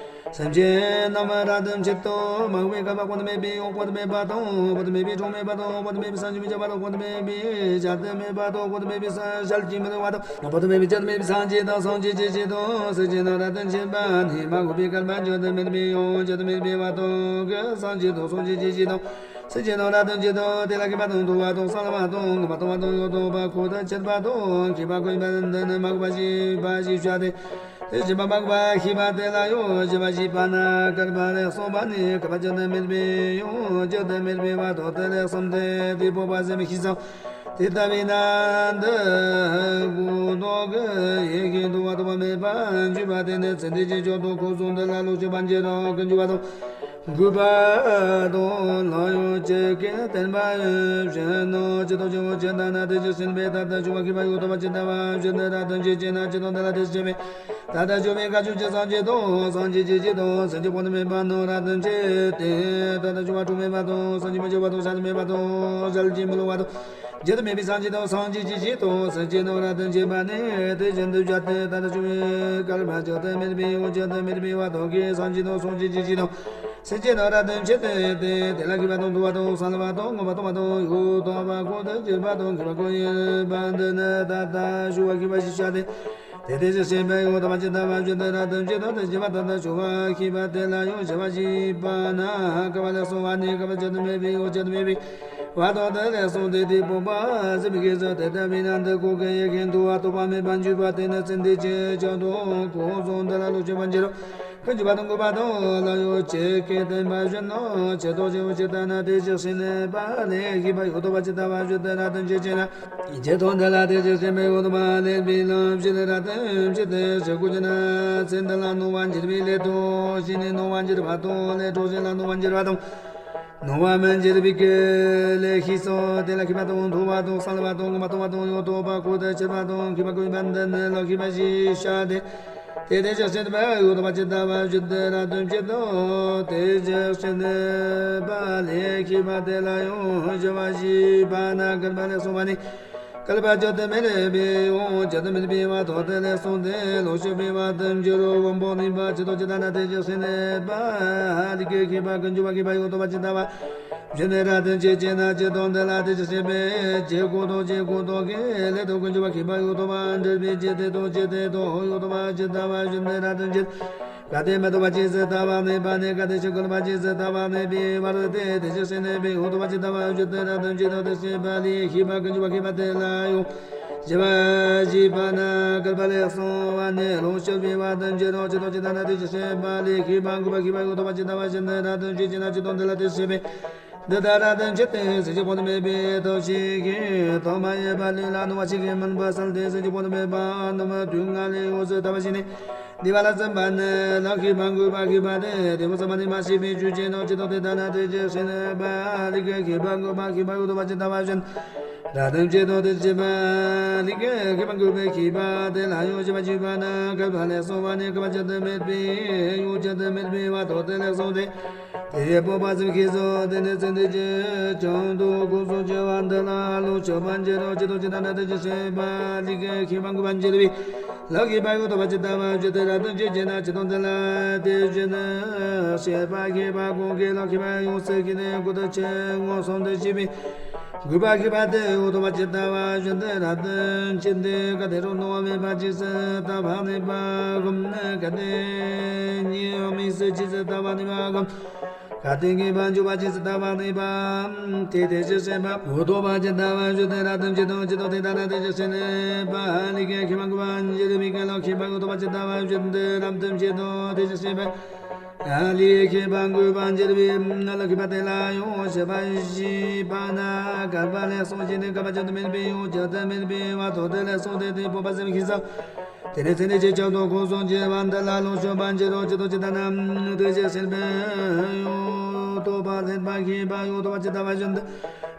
སེམས་ཅན་རྣམས་རབ་ཏུ་མཆེད་དང་མ་འོངས་པའི་བསྐལ་པ་གོང་དུ་མེད་པའི་འོག་པོ་དུ་མེད་པ་དང་འོག་པོ་དུ་མེད་པའི་དྲུང་མེད་པ་དང་འོག་པོ་དུ་མེད་པའི་སངས་རྒྱས་མི་འབྱུང་བ་དང་འོག་པོ་དུ་མེད་པའི་ཞལ་དུ་མེད་པ་དང་འོག་པོ་དུ་མེད་པའི་ཞལ་གྱིས་མི་གཟིགས་པ་དང་འོག་པོ་དུ་མེད་པའི་བརྗོད་དུ་མེད་པའི་སངས་རྒྱས་དང་སངས་རྒྱས་ཀྱི་ཞིང་དང་སེམས་ཅན་རྣམས་རབ་ཏུ་མཆེད་པ་ནི་མ་འོངས་པའི་བསྐལ་པ་བརྗོད་དུ་མེད་པའི་ཡང་བརྗོད་དུ་མེད་པའི་བར་དོ་གི་སངས་རྒྱས་དང་སངས་རྒྱས་ཀྱི་ཞིང་དང་སེམས་ཅན་རྣམས་རབ་ཏུ་མཆེད་དང་དེ་ལ་མཁས་པ་དང་མཐུ་བ་དང་གསལ་བ་དང་མངོན་པར་རྟོགས་པ་དང་ཡང་དག་པར་གོ་སྟེ་དཔྱད་པ་དང་མཁས་པ་ཀུན་ཡོད་པ་འདི་ནི་མ་འོངས་པ་ཞེས་པ་ཞེས་བྱ་སྟེ། དེ་བཞིན་པ་མ་འོངས་པ་ཤེས་པ་དེ་ལ་ཡང་ཞི་བ་ཞེས་པ་ན་བསྐལ་པ་ལས་གསུངས་པ་ནི་བསྐལ་པ་བརྗོད་དུ་མེད་པའི་ཡང་བརྗོད་དུ་མེད་པའི་བར་དོ་དེ་ལས་གསུངས་ཏེ་དེ་སྤོབས་པ་ཟད་མི་ཤེས་སོ། དེ་ལྟ་བས་ན་འདི་གུ་དོག་གི་ཡེ་ཤེས་དུ་བ་དུ་བ་མེད་པར་འགྱུར་བ་དེ་ནི་ཚེ་འདི་ཕྱི་མཆོག་ཏུ་འཁོར་གསུམ་འདི་ལ་ལོངས་སྤྱོད་པར་འགྱུར་རོ། ཀུན་འབྱུང་བ་དང་འགུགས་པ་དང་ལོག་ཡོད་ཅེས་བསྟན་པ་བཞིན་ནོ། ཇི་ལྟར་ཇི་ལྟར་ཇི་ལྟར་ན་དེ་ཇི་སྲིད་པའི་ད་ལྟར་བྱུང་བ་ཤེས་པ་ཡོད་དོ་བ་ཇི་ལྟ་བ་བཞིན་དུ་རབ་ཏུ་མཆེད་ཅེ་ན་ཇི་ལྟར་འདི་ལ་དེ་སྲིད་པའི། ད་ལྟར་བྱུང་བའི་བསྐལ་ཆུང་ཅན་སངས་རྒྱས་དང་སངས་རྒྱས་ཀྱི་ཞིང་དང་སེམས་ཅན་གོང་དུ་མེད་པ་རྣམས་རབ་ཏུ་མཆེད་དེ། ད་ལྟར་བྱུང་བ་དྲུང་མེད་པ་དང་སངས་རྒྱས་མི་འབྱུང་བ་དང་ཞལ་མེད་པ་དང་ཞལ་གྱིས་མི་གཟིགས་པ་དང་བརྗོད་དུ་མེད་པའི་སངས་རྒྱས་དང་སངས་རྒྱས་ཀྱི་ཞིང་དང་སེམས་ཅན་རྣམས་རབ་ཏུ་མཆེད་པ་ནི་དེ་བཞིན་དུ་བྱ་སྟེ། ད་ལྟར་བྱུང་བའི་བསྐལ་པ་བརྗོད་དུ་མེད་པའི་ཡང་བརྗོད་དུ་མེད་པའི་བར་དོ་གི་སངས་རྒྱས་དང་སངས་རྒྱས་ཀྱི་ཞིང་དང་སེམས་ཅན་རྣམས་རབ་ཏུ་མཆེད་དེ། དེ་ལ་མཁས་པ་དང་མཐུ་བ་དང་གསལ་བ་དང་མངོན་པར་རྟོགས་པ་དང་ཡང་དག་པར་གོ་སྟེ་དཔྱད་པ་དང་མཁས་པ་ཀུན་ཡོད་པ་འདི་ནི་ད་ལྟར་བྱུང་བ་ཤེས་པ་ཞེས་བྱ་སྟེ། དེ་དེ་ཇི་སྲིད་པའི་ཡང་དག་པ་ཇི་ལྟ་བ་བཞིན་དུ་རབ་ཏུ་མཆེད་དང་དེ་ཇི་མ་ད་ལྟར་བྱུང་བ་ཤེས་པ་དེ་ལ་ཡང་ཞི་བ་ཞེས་པ་ན་བསྐལ་པ་ལས་གསུངས་པ་ནི་བསྐལ་པ་བརྗོད་དུ་མེད་པའི་ཡང་བརྗོད་དུ་མེད་པའི་བར་དོ་དེ་ལས་གསུངས་ཏེ་དེ་སྤོབས་པ་ཟད་མི་ཤེས་སོ། དེ་ལྟ་བས་ན་འདི་གུ་དོག་གི་ཡེ་ཤེས་དུ་བ་དུ་བ་མེད་པར་འགྱུར་བ་དེ་ནི་ཚེ་འདི་ཕྱི་མཆོག་ཏུ་འཁོར་གསུམ་འདི་ལ་ལོངས་སྤྱོད་པར་འགྱུར་རོ། ཀུན་འབྱུང་བ་དང་འགུགས་པ་དང་ལོག་ཡོད་ཅེས་བསྟན་པ་བཞིན་ནོ། ཇི་ལྟར་ཇི་ལྟར་ན་དེ་ཇི་སྲིད་པ་ལས་ཤེས་པ་ཡོད་དོ་བ་ཇི་ལྟ་བ་བཞིན་དུ་རབ་ཏུ་མཆེད་ཅེ་ན། ཇི་ལྟར་འདི་ལ་དེ་ཇི་སྲིད་པའི་འོག་ཏུ་མ་ལེན་པའི་ལམ་བཞིན་རབ་ཏུ་མཆེད་དེ། ཇི་སྐད་ཅེ་ན། ཚེ་འདི་ལ་སྣང་བར་འགྱུར་བའི་ལས་དང་ཕྱི་ནས་སྣང་བར་འགྱུར་བ་དང་ལས་གྲོགས་གཞན་ལ་སྣང་བར་འགྱུར་བ་དང་། སྣང་བར་མི་འགྱུར་བའི་ལས་ཤེས་སོ། དེ་ལ་མཁས་པ་དང་མཐུ་བ་དང་གསལ་བ་དང་མངོན་པར་རྟོགས་པ་དང་ཡང་དག་པར་གོ་སྟེ་དཔྱད་པ་དང་མཁས་པ་ཀུན་ཡོད་པ་འདི་ནི་ལོག་ཤེས་པ་ཞེས་བྱ་སྟེ། དེ་དེ་ཇི་སྲིད་པ་ཡོད་དོ་བ་ཇི་ལྟ་བ་བཞིན་དུ་རབ་ཏུ་མཆེད་དོ། དེ་ཇི་སྲིད་པ་ལས་ཤེས་པ་དེ་ལ་ཡང་ཞི་བ་ཞེས་པ་ན་བསྐལ་པ་ལས་གསུངས་པ་ནི། བསྐལ་པ་བརྗོད་དུ་མེད་པའི་ཡང་བརྗོད་དུ་མེད་པའི་བར་དོ་དེ་ལས་གསུངས་ཏེ་ལོངས་སྤྱོད་པའི་བར་དུ་འགྱུར་རོ། དབང་པོ་གནས་པ་ཇི་ལྟར་ཇི་ལྟར་ན་དེ་ཇི་སྲིད་པ་ལས་ཀྱི་ཤེས་པ་ཀུན་འབྱུང་བ་ཤེས་པ་ཡོད་དོ་བ་ཇི་ལྟ་བ། བཞིན་ནས་རབ་ཏུ་མཆེད་ཅེ་ན་ཇི་ལྟར་འདི་ལ་དེ་ཇི་སྲིད་པའི་ཇི་སྐད་དུ་ཇི་སྐད་དུ་གི་ལས་དང་ཀུན་འབྱུང་བ་ཤེས་པ་ཡོད་དོ་བ། འབྲས་བུའི་ཇི་སྟེ་དང་ཇི་སྟེ་དང་ཡོད་དོ་བ་ཇི་ལྟ་བ་བཞིན་ནས་རབ་ཏུ་མཆེད། གལ་ཏེ་མི་ལྡོག་པ་ཇི་སྲིད་ལྟ་བ་གནས་པ་ནས་གལ་ཏེ་ཕྱིར་འཁོར་བ་ཇི་སྲིད་ལྟ་བ་གནས་པའི་བར་དེ་དེ་ཇི་སྲིད་གནས་པའི་འོག་ཏུ་བ་ཇི་ལྟ་བ་བཞིན་དུ་རབ་ཏུ་མཆེད་དང་དེ་སྲིད་པ་ལས་ཤེས་པ་ཀུན་འབྱུང་བ་ཤེས་པ་དེ་ལ་ཡང་ཞི་བ་ཞེས་པ་ན་བསྐལ་པ་ལས་གསུངས་པ་ནི་ལོངས་སྤྱོད་པའི་བར་དུ་འགྱུར་རོ། ཇི་ལྟར་ཇི་ལྟར་ན་དེ་ཇི་སྲིད་པ་ལས་ཤེས་པ་འགུགས་པ་ཤེས་པ་འགུགས་ལྡོག་པ་ཇི་ལྟ་བ་བཞིན་དུ་རབ་ཏུ་མཆེད་ཅེ་ན་ཇི་ལྟར་འདི་ལ་དེ་ཇི་སྲིད་པའི། འདི་ལྟར་རབ་ཏུ་མཆེད་དེ་སེམས་ཅན་དཔག་ཏུ་མེད་པའི་སྟོབས་ཤིག་གིས་ཐོག་མ་ཡོད་པ་ལས་ལ་སྣང་བ་ཞིག་གིས་མུན་པ་བསལ་ཏེ་སེམས་ཅན་དཔག་ཏུ་མེད་པ་རྣམས་དུས་ལྔ་ལས་ཡོངས་སུ་དག་པ་ཞིག་ནི་འདུས་པ་ལ་སོགས་པ་ནི་ལོག་ཤེས་པ་འགུགས་པ་ཤེས་པ་སྟེ། དེ་མོ་ཚང་མ་ནི་མ་ཤེས་པའི་རྒྱུ་ཅན་ནོ། ཇི་ལྟར་དེ་ལྟར་ན་དེ་ཇི་སྲིད་པ་ལས་ཀྱི་ཤེས་པ་འགུགས་པ་ཤེས་པ་ཡོད་དོ་བ་ཇི་ལྟ་བ་བཞིན་རབ་ཏུ་མཆེད་དོ། དེ་ཇི་སྲིད་པ་ལས་ཀྱི་ཤེས་པ་འགུགས་པའི་ཤེས་པ་དེ་ལ་ཡང་ཞི་བ་ཞེས་པ་ན་བསྐལ་པ་ལས་གསུངས་པ་ནི་བསྐལ་པ་བརྗོད་དུ་མེད་པའི་ཡང་བརྗོད་དུ་མེད་པའི་བར་དོ་དེ་ལས་གསུངས་ཏེ། དེ་ཡི་སྤོབས་པ་ཟད་མི་ཤེས་སོ། དེ་ནི་ཚེ་འདི་ཕྱི་མཆོག་ཏུ་འཁོར་གསུམ་འཆི་བ་འདི་ལ་ལོངས་སྤྱོད་པར་འགྱུར་རོ། ཇི་ལྟར་ཇི་ལྟར་ན་དེ་ཇི་སྲིད་པ་ལས་ཀྱི་ཤེས་པ་འགུགས་པར་འགྱུར་བའི་ལོག་ཤེས་པ་ཡོད་དོ་བ་ཇི་ལྟ་བ་བཞིན་དུ་རབ་ཏུ་མཆེད་ཅེ་ན་ཇི་ལྟར་འདི་ལ་དེ་བཞིན་ཤེས་པ་ཤེས་པ་གང་གིས་ལོག་ཤེས་པ་ཡོངས་སུ་ཤེས་ནས་ཀུན་ཏུ་ཕྱིར་མངོན་སུམ་དུ་ཤེས་པའི་ གུས་པ་ཤེས་པ་དེ་ཡོད་དོ་བ་ཇི་ལྟ་བ་བཞིན་དུ་རབ་ཏུ་ཕྱིན་ཏེ། ག་དེ་རུང་ནོར་བ་མེད་པ་ཇི་སྲིད་ལྟ་བ་ནུས་པ་སྒོམ་ནི། ག་དེ་ཉིད་དམིགས་སུ་ཇི་སྲིད་ལྟ་བ་ནུས་པ་སྒོམ། ག་དེ་ངེས་པར་འབྱུང་བ་ཇི་སྲིད་ལྟ་བ་ནུས་པ་དེ་དེ་བཞིན་གཤེགས་པ་ཡོད་དོ་བ་ཇི་ལྟ་བ་བཞིན་དུ་རབ་ཏུ་ཕྱིན་ཏོ། ཇི་ལྟར་དེ་ལྟར་དེ་བཞིན་གཤེགས་པ་ལས་ཀྱང་ཤེས་པ་གུས་པ་འགྱུར་བའི་གང་ལ་ཤེས་པ་ཡོད་དོ་བ་ཇི་ལྟ་བ་བཞིན་དུ་རབ་ཏུ་ཕྱིན་ཏོ། དེ་བཞིན་གཤེགས་པ་ལས་ཤེས་པ་གུས་པ་འགྱུར་བའི་ལ་ཤེས་པ་དེ་ལ་ཡང་ཤེས་པ་ཞེས་པ་ན། བསྐལ་པ་ལས་སོང་ཞིང་ནས་བསྐལ་པ་བརྗོད་དུ་མེད་པའི་ཡང་བརྗོད་དུ་མེད་པའི་བར་དུ་དེ་ལས་སོང་སྟེ་དེའི་སྤོབས་པ་སེམས་ཤིན་ཏུ། དེ་ནས་ཚེ་འདི་ཕྱི་ཆར་དུ་འཁོར་གསུམ་གྱི་བར་འདི་ལ་ལོངས་སྤྱོད་པར་འགྱུར་རོ། ཇི་ལྟར་ཇི་ལྟར་ན་དེ་བཞིན་གཤེགས་པའི་ཡང་དག་པར་ལེགས་པར་ཤེས་པ་ཡོད་དོ་བ་ཇི་ལྟ་བ་བཞིན་དུ་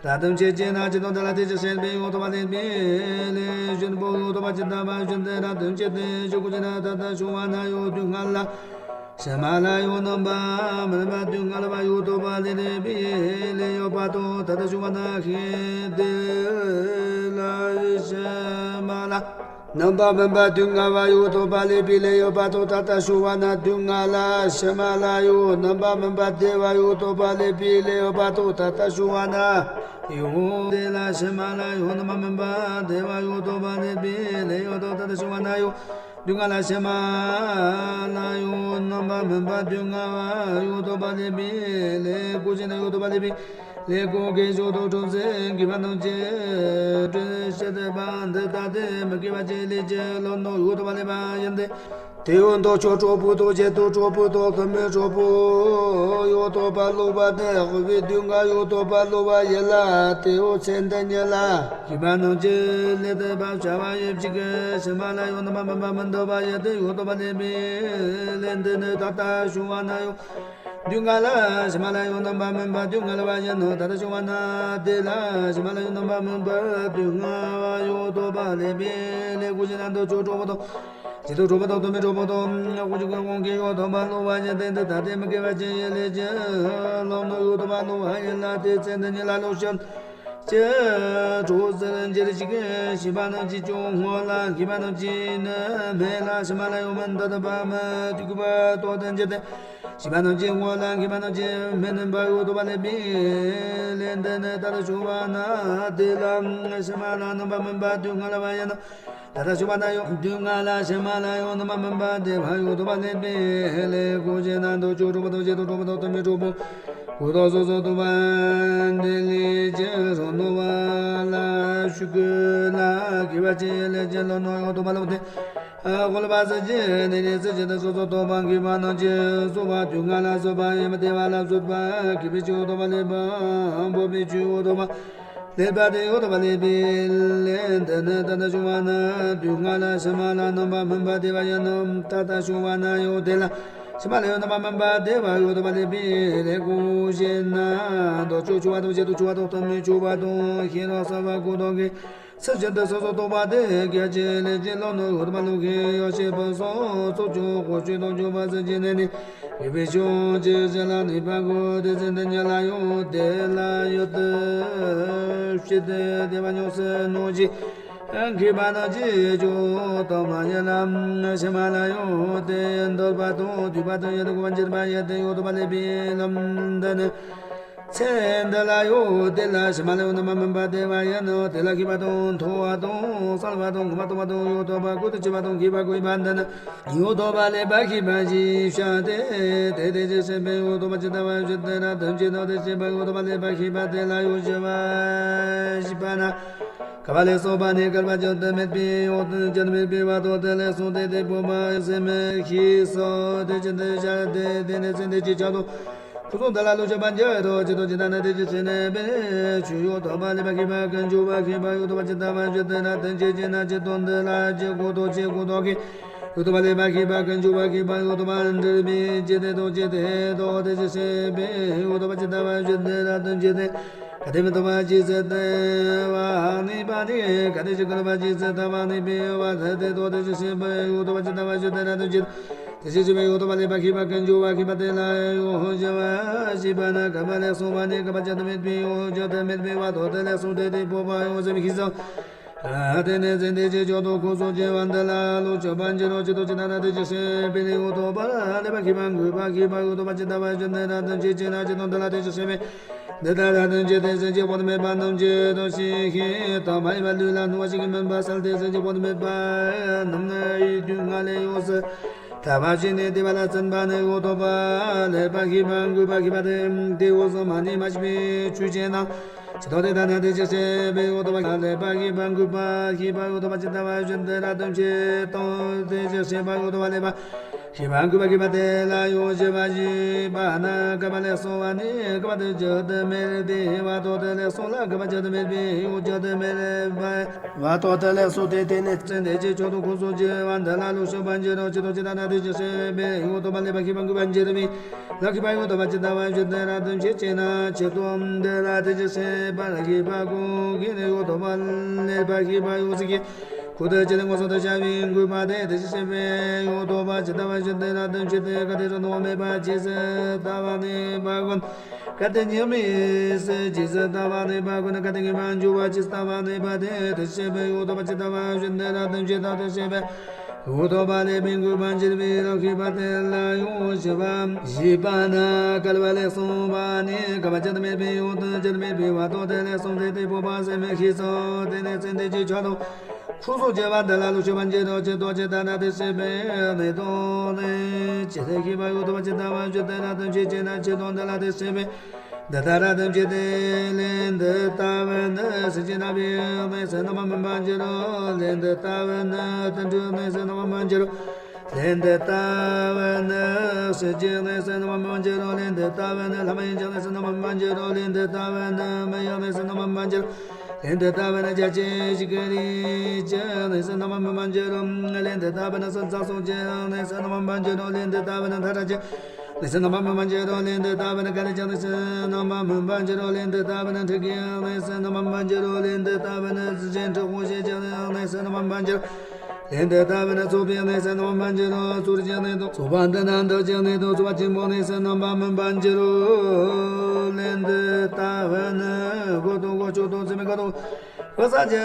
རབ་ཏུ་ཕྱིན་ཅི་ན་ཇི་ལྟར་དེ་ལ་དེ་བཞིན་གཤེགས་པའི་ཡང་དག་པར་ལེགས་པའི་ལས་བཞིན་པོ་ཡོད་དོ་བ་ཇི་ལྟ་བ་བཞིན་དུ་རབ་ཏུ་ཕྱིན་ཏེ་ཞུགས་ཀྱི་ན། ད་ལྟ་བྱུང་བ་ན་ཡང་དུས་སྔ་ལ་ཕྱི་མ་ལ་ཡང་རྣམ་པར་སྨིན་པ་དུས་སྔ་ལ་བ་ཡོད་དོ་བ་ལེགས་པའི་ལས་ཡོད་པ་དང་། ད་ལྟ་བྱུང་བ་ན་ཤེས་དེ་ལ་ཕྱི་མ་ལ་རྣམ་པར་སྨིན་པ་དུས་སྔ་བ་ཡོད་དོ་བ་ལེགས་པའི་ལས་ཡོད་པ་དང་། ད་ལྟ་བྱུང་བ་ན་དུས་སྔ་ལ་ཕྱི་མ་ལ་ཡང་རྣམ་པར་སྨིན་པ་བདེ་བ་ཡོད་དོ་བ་ལེགས་པའི་ལས་ཡོད་པ་དང་། ད་ལྟ་བྱུང་བ་ན་ཡང་དེ་ལ་ཕྱི་མ་ལ་ཡང་རྣམ་པར་སྨིན་པ་བདེ་བ་ཡོད་དོ་བ་ལེགས་པའི་ལས་ཡོད་དོ། ད་ལྟ་བྱུང་བ་ན་ཡང་དུས་སྔ་ལ་ཕྱི་མ་ལ་ཡང་རྣམ་པར་སྨིན་པ་དུས་སྔ་བ་ཡོད་དོ་བ་ལེགས་པའི་ལས་ཀུན་གཞི་ན་ཡོད་དོ་བ་ལེགས་པའི་ལས་ཀུན་དགེ་མཆོག་ཏུ་གྲུབ་ཟིན་དགེ་བ་རྣམས་ཀྱི་དྲིན་ཤེས་ཏེ་བ་འདི་ལྟ་སྟེ་མི་དགེ་བ་ཅན་ལས་ཀྱི་བློ་རྣོ་ཡོད་དོ་བ་ལེགས་པ་ཡིན་ཏེ། དེ་ཡང་འདོད་ཆགས་གྲོགས་པོ་དང་བྱེད་དོ་གྲོགས་པོ་དང་དོན་མེད་གྲོགས་པོ་ཡོད་དོ་བ་ལོག་པ་དེ་དབུལ་བའི་དུས་སྔ་ཡོད་དོ་བ་ལོག་པ་ཡིན་ལ། དེ་ཡང་ཚེ་འདི་ཉིད་ལ་དགེ་བ་རྣམས་ཀྱི་ལས་དེ་བ་བྱ་བ་ཡོད་ཅིག་གི་ཕྱི་མ་ལ་ཡང་རྣམ་པར་སྨིན་པ་མི་འདོད་པ་ཡོད་དེ་ཡོད་དོ་བ་ལེགས་པའི་ལས་འདི་ནི་ད་ལྟ་བྱུང་བ་ན་ཡང་དུས་སྔ་ལ་ཕྱི་མ་ལ་ཡང་རྣམ་པར་སྨིན་པ་དུས་སྔ་ལ་བ་ཡིན་ནོ། ད་ལྟ་བྱུང་བ་ན་དེ་ལ་ཕྱི་མ་ལ་ཡང་རྣམ་པར་སྨིན་པ་དུས་སྔ་བ་ཡོད་དོ་བ་ལེགས་པའི་ལས་ཀུན་གཞི་ན་འདོད་ཆགས་གྲོགས་པོ་དང་བྱེད་དོ་གྲོགས་པོ་དང་དོན་མེད་གྲོགས་པོ་དང་དབུལ་གྱི་དབང་གིས་ཡོད་དོ་བ་ལོག་པ་ཡིན་ཏེ། འདི་ལྟ་སྟེ་མི་དགེ་བ་ཅན་ཡི་ལས་ཀྱི་བློ་རྣོ་ཡོད་དོ་བ་ལོག་པ་ཡིན་ལ། དེ་ཚེ་འདི་ཉིད་ལ་ལོངས་སྤྱོད་ཀྱི་གྲོགས་ཟེར་འགྱུར་ཞིང་། ཤེས་པ་རྣམས་ཀྱིས་ཀྱང་སྔོན་ལ་མཁས་པ་རྣམས་ཀྱིས་ནི་སྨྲས་ལ། ཕྱི་མ་ལ་ཡང་མི་འདོད་པ་མི་དགེ་བ་ལྟོ་ལྡན་གྱུར་ཏེ། ཤེས་པ་རྣམས་ཀྱིས་སྔོན་ལ་མཁས་པ་རྣམས་ཀྱིས་སྨྲས་ནུས་པ་ཡོད་དོ་བ་ལེགས་པའི་ལས་འདི་ནི་ད་ལྟ་བྱུང་བ་ན་དེ་ལ་ཕྱི་མ་ལ་རྣམ་པར་སྨིན་པ་དུས་སྔ་ལ་བ་ཡིན་ནོ། ད་ལྟ་བྱུང་བ་ན་ཡང་དུས་སྔ་ལ་ཕྱི་མ་ལ་ཡང་རྣམ་པར་སྨིན་པ་བདེ་བ་ཡོད་དོ་བ་ལེགས་པའི་ལས་ཀུན་གཞི་ན་འདོད་ཆགས་གྲོགས་པོ་དང་བྱེད་དོ་གྲོགས་པོ་དང་དོན་མེད་གྲོགས་པོ། ཀུན་རྟོག་སོ་སོར་རྟོག་པ་འདི་ལས་ཀྱི་རང་སྣང་བ་ལ་ཞུགས་ལ། དགེ་བ་ཅན་ལས་ཀྱི་བློ་རྣོ་ཡོད་དོ་བ་ལེགས་ཏེ། དབུལ་བ་ཟད་ཀྱི་ནི་ནི་ཟད་ཀྱི་ནི་སོ་སོར་རྟོག་པ་མཁས་པ་རྣམས་ཀྱིས་གསོལ་བ་དུས་སྔ་ལ་གསོལ་བ་ཡི་མི་བདེ་བ་ལ་གསོལ་བ་མཁས་པའི་ཆོས་ཡོད་དོ་བ་ལེགས་པ་འབོད་པའི་ཆོས་ཡོད་དོ་བ། ལེགས་པ་དེ་ཡོད་དོ་བ་ལེགས་པའི་ལས་འདི་ནི་ད་ལྟ་བྱུང་བ་ན་དུས་སྔ་ལ་ཕྱི་མ་ལ་རྣམ་པར་སྨིན་པ་བདེ་བ་ཡིན་ནོ། ད་ལྟ་བྱུང་བ་ན་ཡང་དེ་ལ་ཕྱི་མ་ལ་ཡང་རྣམ་པར་སྨིན་པ་བདེ་བ་ཡོད་དོ་བ་ལེགས་པའི་ལས་ཀུན་གཞི་ན་འདོད་ཆགས་ཆུང་བ་དང་བྱེད་དོ་ཆུང་བ་དང་དོན་མེད་ཆུང་བ་དང་ཤེས་རབ་གསལ་བ་ཀུན་རྟོག་གིས་ཚུལ་བཞིན་དུ་སོ་སོར་རྟོག་པ་དེ་སྐད་ཅིག་ལས་ཀྱི་བློ་རྣོ་ཡོད་པ་ལོག་གི་ཡོ་བྱད་ཕུན་སུམ་ཚོགས་ཀྱང་གོ་ཆོད་དང་འཇུག་པ་ཟད་ཀྱི་ནི་ནི། ཡོད་པའི་ཕྱོགས་ཀྱི་གཞན་ལ་ནུས་པ་དགོས་ཏེ། ཚེ་འདི་ཉིད་ལ་ཡང་དེ་ལ་ཡོད་དུ་ཕྱིར་དེ་བདེ་བ་མྱོང་སྲིད་ནོ་ཞེས་མཁས་པ་རྣམས་ཀྱིས་ཀྱང་དམ་པ་ཡིན་ལ། ཕྱི་མ་ལ་ཡང་དེ་འདོད་པ་དང་འདོད་པ་དང་ཡིད་དུ་འོང་བ་འགྱུར་བ་ཡི་དེ་ཡོད་དོ་བ་ལེགས་པའི་ལམ་འདི་ནི། ཚེ་འདི་ལ་ཡང་དེ་ལ་ཕྱི་མ་ལ་ཡང་རྣམ་པར་སྨིན་པ་བདེ་བ་ཡིན་ནོ། དེ་ལ་མཁས་པ་དང་མཐོ་བ་དང་གསལ་བ་དང་ངོ་མ་མཐོང་བ་དང་ཡང་དག་པ་ཀུན་ཏུ་ཆེ་བ་དང་མཁས་པ་ཀུན་ཡོད་པ་འདི་ནི། ཡང་དག་པ་ལེགས་པར་ཤེས་པ་ཞེས་བྱ་སྟེ། དེ་དེ་བཞིན་གཤེགས་པའི་ཡང་དག་པ་ཇི་ལྟ་བ་བཞིན་དུ་རབ་ཏུ་ཕྱིན་ཏོ། དེ་བཞིན་གཤེགས་པ་ཡང་དག་པ་ལེགས་པར་ཤེས་པ་དེ་ལ་ཡང་ཞི་བར་བྱེད་པ་ན། བསྐལ་པ་ལས་སོགས་པ་ནས་བསྐལ་པ་བརྗོད་དུ་མེད་པའི་ཡང་བརྗོད་དུ་མེད་པའི་བར་དུ་དེ་ལས་སོང་སྟེ་དེའི་སྤོབས་པ་སེམས་ཤེས་སོ། དེ་བཞིན་དུ་བྱ་སྟེ་དེ་ནས་ཚེ་འདི་ཕྱི་ཆར་དུ། ཁོ་ཚོ་འདི་ལ་ལོ་བྱེད་པ་འགྱུར་རོ། ཇི་ལྟར་ཇི་ལྟར་ན་དེ་ཅི་ཕྱིར་ནས་པའི་ཆོས་ཡོད་དོ་བ་ལེགས་པར་ཤེས་པ་ཀུན་འཇུག་པ་ཤེས་པ་ཡོད་དོ་བ་ཇི་ལྟ་བ་ཞིག་དེ་ན་དེ་ཅི་ཅི་ན་ཅི་དོན་འདི་ལ་ཅི་གོ་དོ་ཅི་གོ་དོ་གི་ཡོད་དོ་བ་ལེགས་པར་ཤེས་པ་ཀུན་འཇུག་པ་ཤེས་པ་ཡོད་དོ་བ་འདིར་པའི་ཅི་དེ་དོ་ཅི་དེ་དོ་དེ་ཅི་ཤེས་པའི་ཡོད་དོ་བ་ཇི་ལྟ་བ་ཞིག་དེ་ན་དེ་ཅི་དེ་ག་དེ་མི་དོ་བ་ཅི་ཟེར་དེ་བ་ནི་པ་ནི་ག་དེ་ཅི་གོ་བ་ཅི་ཟེར་ད་བ་ནི་པའི་བ་དེ་དེ་དོ་དེ་ཅི་ཤེས་པའི་ཡོད་དོ་བ་ཇི་ལྟ་བ་ཞིག་དེ་ན་དེ་ཅི་དེ། དེ་བཞིན་གཤེགས་པའི་ཡང་དག་པ་ལེགས་པར་ཤེས་པ་ཀུན་འཇུག་པ་ཤེས་པ་དེ་ལ་ཡང་ཞི་བར་བྱེད་པ་ན། བསྐལ་པ་ལས་སོང་བ་ནས་བསྐལ་པ་བརྗོད་དུ་མེད་པའི་ཡང་བརྗོད་དུ་མེད་པའི་བར་དུ་དེ་ལས་སོང་སྟེ་དེའི་སྤོབས་པ་ཡང་སེམས་ཤེས་སོ། དེ་ནས་ཚེ་འདི་ཕྱི་ཆར་དུ་ཁོ་ཚོ་སྐྱེ་བ་འདི་ལ་ལོངས་སྤྱོད་པར་འགྱུར་རོ། ཇི་ལྟར་ཇི་ལྟར་ན་དེ་ཅི་ཤེས་པའི་ཡང་དག་པ་ལེགས་པར་ཤེས་པ་གུས་པ་ཤེས་པ་ཡང་དག་པ་ཇི་ལྟ་བ་བཞིན་དུ་རབ་ཏུ་ཕྱིན་ཅི་ན་ཇི་ལྟར་འདི་ལ་དེ་ཅི་ཤེས་པའི། འདི་ལྟར་རབ་ཏུ་བྱས་ཏེ། སེམས་ཅན་དཔག་ཏུ་མེད་པ་རྣམས་ཀྱི་དོན་བྱེད་ཤིང་དང་མ་ཡིན་པ་ལུས་ལ་སྣང་བ་ཞིག་གི་མུན་པ་བསལ་ཏེ། སེམས་ཅན་དཔག་ཏུ་མེད་པ་རྣམས་ནི་ཡིད་དུ་ང་ལས་ཡོངས་སུ་ཐར་པར་བྱས་ནས། བདེ་བ་ལ་བརྩོན་པ་ནི་འོད་དོག་པ་ལེགས་པར་ཤེས་པ་འགུགས་པར་ཤེས་པ་སྟེ། དེ་འོད་སྲུང་མ་ནི་མ་ཞིག་པའི་ཆོས་ཅན་ནམ། ཇི་ལྟར་དེ་ལྟ་ན་དེ་བཞིན་གཤེགས་པའི་འོད་དོག་པ་ལེགས་པར་ཤེས་པ་འགུགས་པར་ཤེས་པ་འོད་དོག་པ་ཇི་ལྟ་བ་བཞིན་དུ་རབ་ཏུ་བྱས་ཏེ། དེ་བཞིན་གཤེགས་པ་འོད་དོག་པ་ལེགས་པར་ཤེས་པ་འགུགས་པར་ཤེས་པ་དེ་ལ་ཡང་ཞི་བར་བྱེད་པ་ན། བསྐལ་པ་ལས་གསུངས་པ་ནི། བསྐལ་པ་དེར་གྱུར་ཏེ་མེད་པའི་བར་དོ་དེ་ལས་གསུངས་ལ། བསྐལ་པ་གྱུར་ཏེ་མེད་པའི་ཡང་གྱུར་ཏེ་མེད་པའི་བར་དོ་དེ་ལས་གསུངས་ཏེ། དེ་ནས་ཚེ་འདས་ཀྱི་ཆོས་དང་འཁོར་གསུམ་གྱི་བར་འདི་ལ་ལོག་ཤེས་པར་འགྱུར་རོ། ཇི་ལྟར་ཇི་ལྟ་ན་དེ་བཞིན་གཤེགས་པའི་འོད་དོག་པ་ལེགས་པར་ཤེས་པ་འགུགས་པར་འགྱུར་བའི་ལག་ཤེས་པ་འོད་དོག་པ་ཇི་ལྟ་བ་བཞིན་དུ་རབ་ཏུ་བྱེད་ཅེ་ན། ཇི་ལྟར་འདི་ལ་དེ་བཞིན་གཤེགས་པ་ལ་ཤེས་པ་གང་གིས་ནི་འོད་དོག་པ་ལེགས་པར་ཤེས་པ་ཡོངས་སུ་ཤེས། ཁོ་ཐག་ཆོད་དེ་མངོན་སུམ་དུ་བྱ་བའི་འགུགས་པ་སྟེ། དེ་བཞིན་གཤེགས་པའི་འོད་དོག་པ་ཇི་ལྟ་བ་བཞིན་དུ་རབ་ཏུ་བྱེད་དེ། གལ་ཏེ་རང་སྣང་བ་མེད་པར་ཇི་སྲིད་ལྟ་བ་ནི་བག་གོ། གལ་ཏེ་ཉིད་མེད་ཟེར་ཇི་སྲིད་ལྟ་བ་ནི་བག་གོ་ན། གལ་ཏེ་ངེས་པར་འབྱུང་བ་ཇི་སྲིད་ལྟ་བ་ནི་བག་སྟེ། དེ་བཞིན་གཤེགས་པའི་འོད་དོག་པ་ཇི་ལྟ་བ་བཞིན་དུ་རབ་ཏུ་བྱེད་དོ། དེ་བཞིན་གཤེགས་པའི་འོད་དོག་པ་ལེགས་པར་འགུགས་པར་འགྱུར་བའི་ལག་ཤེས་པ་དེ་ལ་ཡང་ཞི་བར་བྱེད་པ་ན། བསྐལ་པ་ལས་གསུངས་པ་ནི། བསྐལ་པ་གྱུར་ཏེ་མེད་པའི་ཡང་དག་གྱུར་ཏེ་མེད་པའི་བར་དོ་དེ་ལས་གསུངས་ཏེ། དེ་སྤོབས་པ་ཟད་མི་ཤེས་སོ། དེ་ནས་ཚེ་འདས་ཀྱི་ཆོས་དང་འཁོར་གསུམ་གྱི་བར་འདི་ལ་ལོག་ཤེས་པར་འགྱུར་རོ། ཇི་ལྟར་ཇི་ལྟ་ན་དེ་བཞིན་གཤེགས་པའི་གནས་དང་ནི་ཇི་སྲིད་ཤེས་པ་འོད་དོག་པ་ཇི་ལྟ་བ་བཞིན་དུ་རབ་ཏུ་བྱེད་ཅེ་ན། ཇི་ལྟར་འདི་ལ་དེ་བཞིན་གཤེགས་པའི་འདི་ལྟར་རབ་ཏུ་བྱེད་དེ། ལན་འདི་ལྟ་བུ་ནི་སེམས་ཅན་རྣམ་པའི་གནས་སུ་རྣམ་པར་སྨིན་པར་འགྱུར་རོ། ལན་འདི་ལྟ་བུ་ནི་དུད་འགྲོའི་གནས་སུ་རྣམ་པར་སྨིན་པར་འགྱུར་རོ། ལན་འདི་ལྟ་བུ་ནི་སྲིན་གྱི་གནས་སུ་རྣམ་པར་སྨིན་པར་འགྱུར་རོ། ལན་འདི་ལྟ་བུ་ནི་ལྷ་མིན་གྱི་གནས་སུ་རྣམ་པར་སྨིན་པར་འགྱུར་རོ། ལན་འདི་ལྟ་བུ་ནི་མི་ཡི་གནས་སུ་རྣམ་པར་སྨིན་པར་འགྱུར་རོ། ལན་འདི་ལྟ་བུ་ནི་བརྒྱ་བྱིན་ཞིང་གི་རིས་ཀྱི་གནས་སུ་རྣམ་པར་སྨིན་པར་འགྱུར་རོ། ལན་འདི་ལྟ་བུ་ནི་སོར་རྩ་གསུམ་གྱི་གནས་སུ་རྣམ་པར་སྨིན་པར་འགྱུར་རོ། ལན་འདི་ལྟ་བུ་ནི་མཐའ་ཡས་ཀྱི་གནས་སུ་རྣམ་པར་སྨིན་པར་འགྱུར་རོ། ལན་འདི་ལྟ་བུ་ནི་ག་ལེར་ཀྱི་གནས་སུ་རྣམ་པར་སྨིན་པར་འགྱུར་རོ། ལན་འདི་ལྟ་བུ་ནི་འབྲུག་གི་གནས་སུ་རྣམ་པར་སྨིན་པར་འགྱུར་རོ། ལན་འདི་ལྟ་བུ་ནི་གཟི་བྱད་འབྲི་གུང་ཞེས་བྱ་བའི་གནས་སུ་རྣམ་པར་སྨིན་པར་འགྱུར་རོ། ལན་འདི་ལྟ་བུ་ནི་ཚངས་པའི་གནས་སུ་རྣམ་པར་སྨིན་པར་འགྱུར་རོ། གསུར་གྱི་གནས་དང་ཚངས་པ་འདི་ན་བདག་གི་གནས་དང་ཚངས་པ་ཆེན་པོའི་གནས་སུ་རྣམ་པར་སྨིན་པར་འགྱུར་རོ། ལན་འདི་ལྟ་བུ་ནི་སྒོ་དང་སྒོ་ཕྱོགས་དང་ཚད་མེད་ཁམས་དང་སྒོ་གསུམ་གྱི་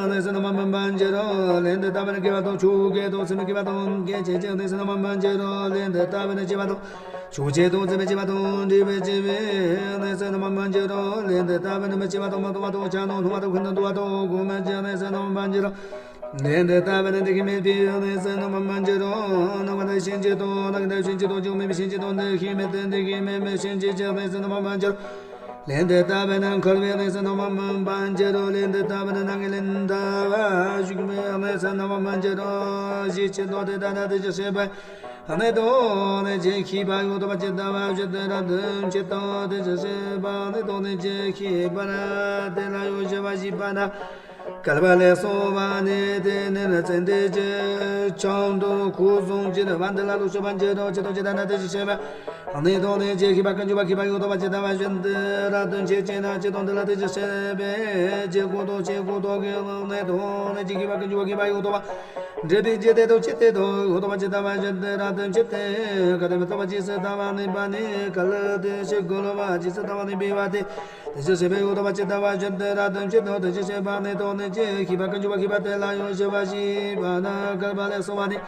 གནས་སུ་རྣམ་པར་སྨིན་པར་འགྱུར་རོ། ལན་འདི་ལྟ་བུ་ནི་དགེ་བ་དང་ཆོས་དགེ་དང་ཚད་མེད་དགེ་བ་དང་དགེ་བ་ཅན་གྱི་གནས་སུ་རྣམ་པར་སྨིན་པར་འགྱུར་རོ། ལན་འདི་ལྟ་བུ་ནི་བྱིས་པ་དང་ཆོས་ཅན་དང་ཚད་མེད་བྱིས་པ་དང་འབྲེལ་བའི་བྱིས་པའི་གནས་སུ་རྣམ་པར་སྨིན་པར་འགྱུར་རོ། ལན་འདི་ལྟ་བུ་ནི་མི་སྐྱེ་བ་དང་མི་སྟོང་བ་དང་ཆགས་སྡང་སྣང་བ་དང་ཁོང་དུ་འདུ་བ་དང་སྒོམ་པའི་གནས་སུ་རྣམ་པར་སྨིན་པར་འགྱུར་རོ། ལན་འདི་ལྟ་བུ་ནི་འདུ་ཤེས་མེད་པའི་གནས་སུ་རྣམ་པར་སྨིན་པར་འགྱུར་རོ། སྣང་བ་དང་ཤེས་བྱའི་དང་རྣམ་ཤེས་དང་ཤེས་བྱའི་དང་ཅང་མེད་པའི་ཤེས་བྱའི་དང་འདུ་ཤེས་མེད་དེ་འདུ་ཤེས་མེད་མི་ཤེས་བྱའི་གནས་སུ་རྣམ་པར་སྨིན་པར་འགྱུར་རོ། ལན་འདི་ལྟ་བུ་ནི་འཁོར་བའི་གནས་སུ་རྣམ་པར་སྨིན་པར་འགྱུར་རོ། ལན་འདི་ལྟ་བུ་ནི་སྣང་གི་ལན་ལྟ་བུ་ཞུགས་པའི་གནས་སུ་རྣམ་པར་སྨིན་པར་འགྱུར་རོ། ཞེས་ཇི་ལྟར་དེ་ལྟ་ན་དེ་བཞིན་གཤེགས་པའི་གནས་དང་ནི་ཇི་སྐྱེ་བ་འོད་དོག་པ་ཇི་ལྟ་བ་བཞིན་དུ་རབ་ཏུ་བྱེད་དོ། དེ་བཞིན་གཤེགས་པའི་གནས་དང་ནི་ཇི་སྐྱེ་བ་དེ་ལ་ཡང་ཞི་བར་བྱེད་པ་ན། བསྐལ་པ་ལས་གསུངས་པ་ནི། དེ་ནས་ནི་ཚེ་འདས་ཀྱི་ཁམས་དང་འཁོར་གསུམ་གྱི་བར་འདི་ལ་ལོག་ཤེས་པར་འགྱུར་རོ། ཇི་ལྟར་ཇི་ལྟ་ན་དེ་བཞིན་གཤེགས་པའི་གནས་དང་ནི་ཇི་སྐྱེ་བ་ཀུན་འབྱུང་བར་སྐྱེ་བ་འོད་དོག་པ་ཇི་ལྟ་བ་བཞིན་དུ་རབ་ཏུ་བྱེད་ཅེ་ན། ཇི་ལྟར་འདི་ལ་དེ་བཞིན་གཤེགས་པའི་ཆོས་སྐུ་དང་ཆོས་སྐུ་ཐོག་གི་གནས་དང་ནི་ཇི་སྐྱེ་བ་ཀུན་འབྱུང་བར་སྐྱེ་བ་འོད་དོག་པ་འབྲེལ་པའི་འཇིག་རྟེན་དང་འཆི་ལྟས་དང་འོད་དོག་པ་ཇི་ལྟ་བ་བཞིན་དུ་རབ་ཏུ་བྱེད་དེ། གལ་ཏེ་མི་རྟག་པ་ཇི་སྲིད་ལྟ་བ་ནི་བག་ནི། གལ་ཏེ་ཕྱིར་རྒོལ་བ་ཇི་སྲིད་ལྟ་བ་ནི་བག་སྟེ། དེ་བཞིན་གཤེགས་པའི་འོད་དོག་པ་ཇི་ལྟ་བ་བཞིན་དུ་རབ་ཏུ་བྱེད་དོ། དེ་བཞིན་གཤེགས་པའི་གནས་དང་ནི་ཇི་སྐྱེ་བ་ཀུན་འབྱུང་བར་སྐྱེ་བ་དེ་ལ་ཡང་ཞི་བར་བྱེད་པ་ན། བསྐལ་པ་ལས་གསུངས་པ་ནི།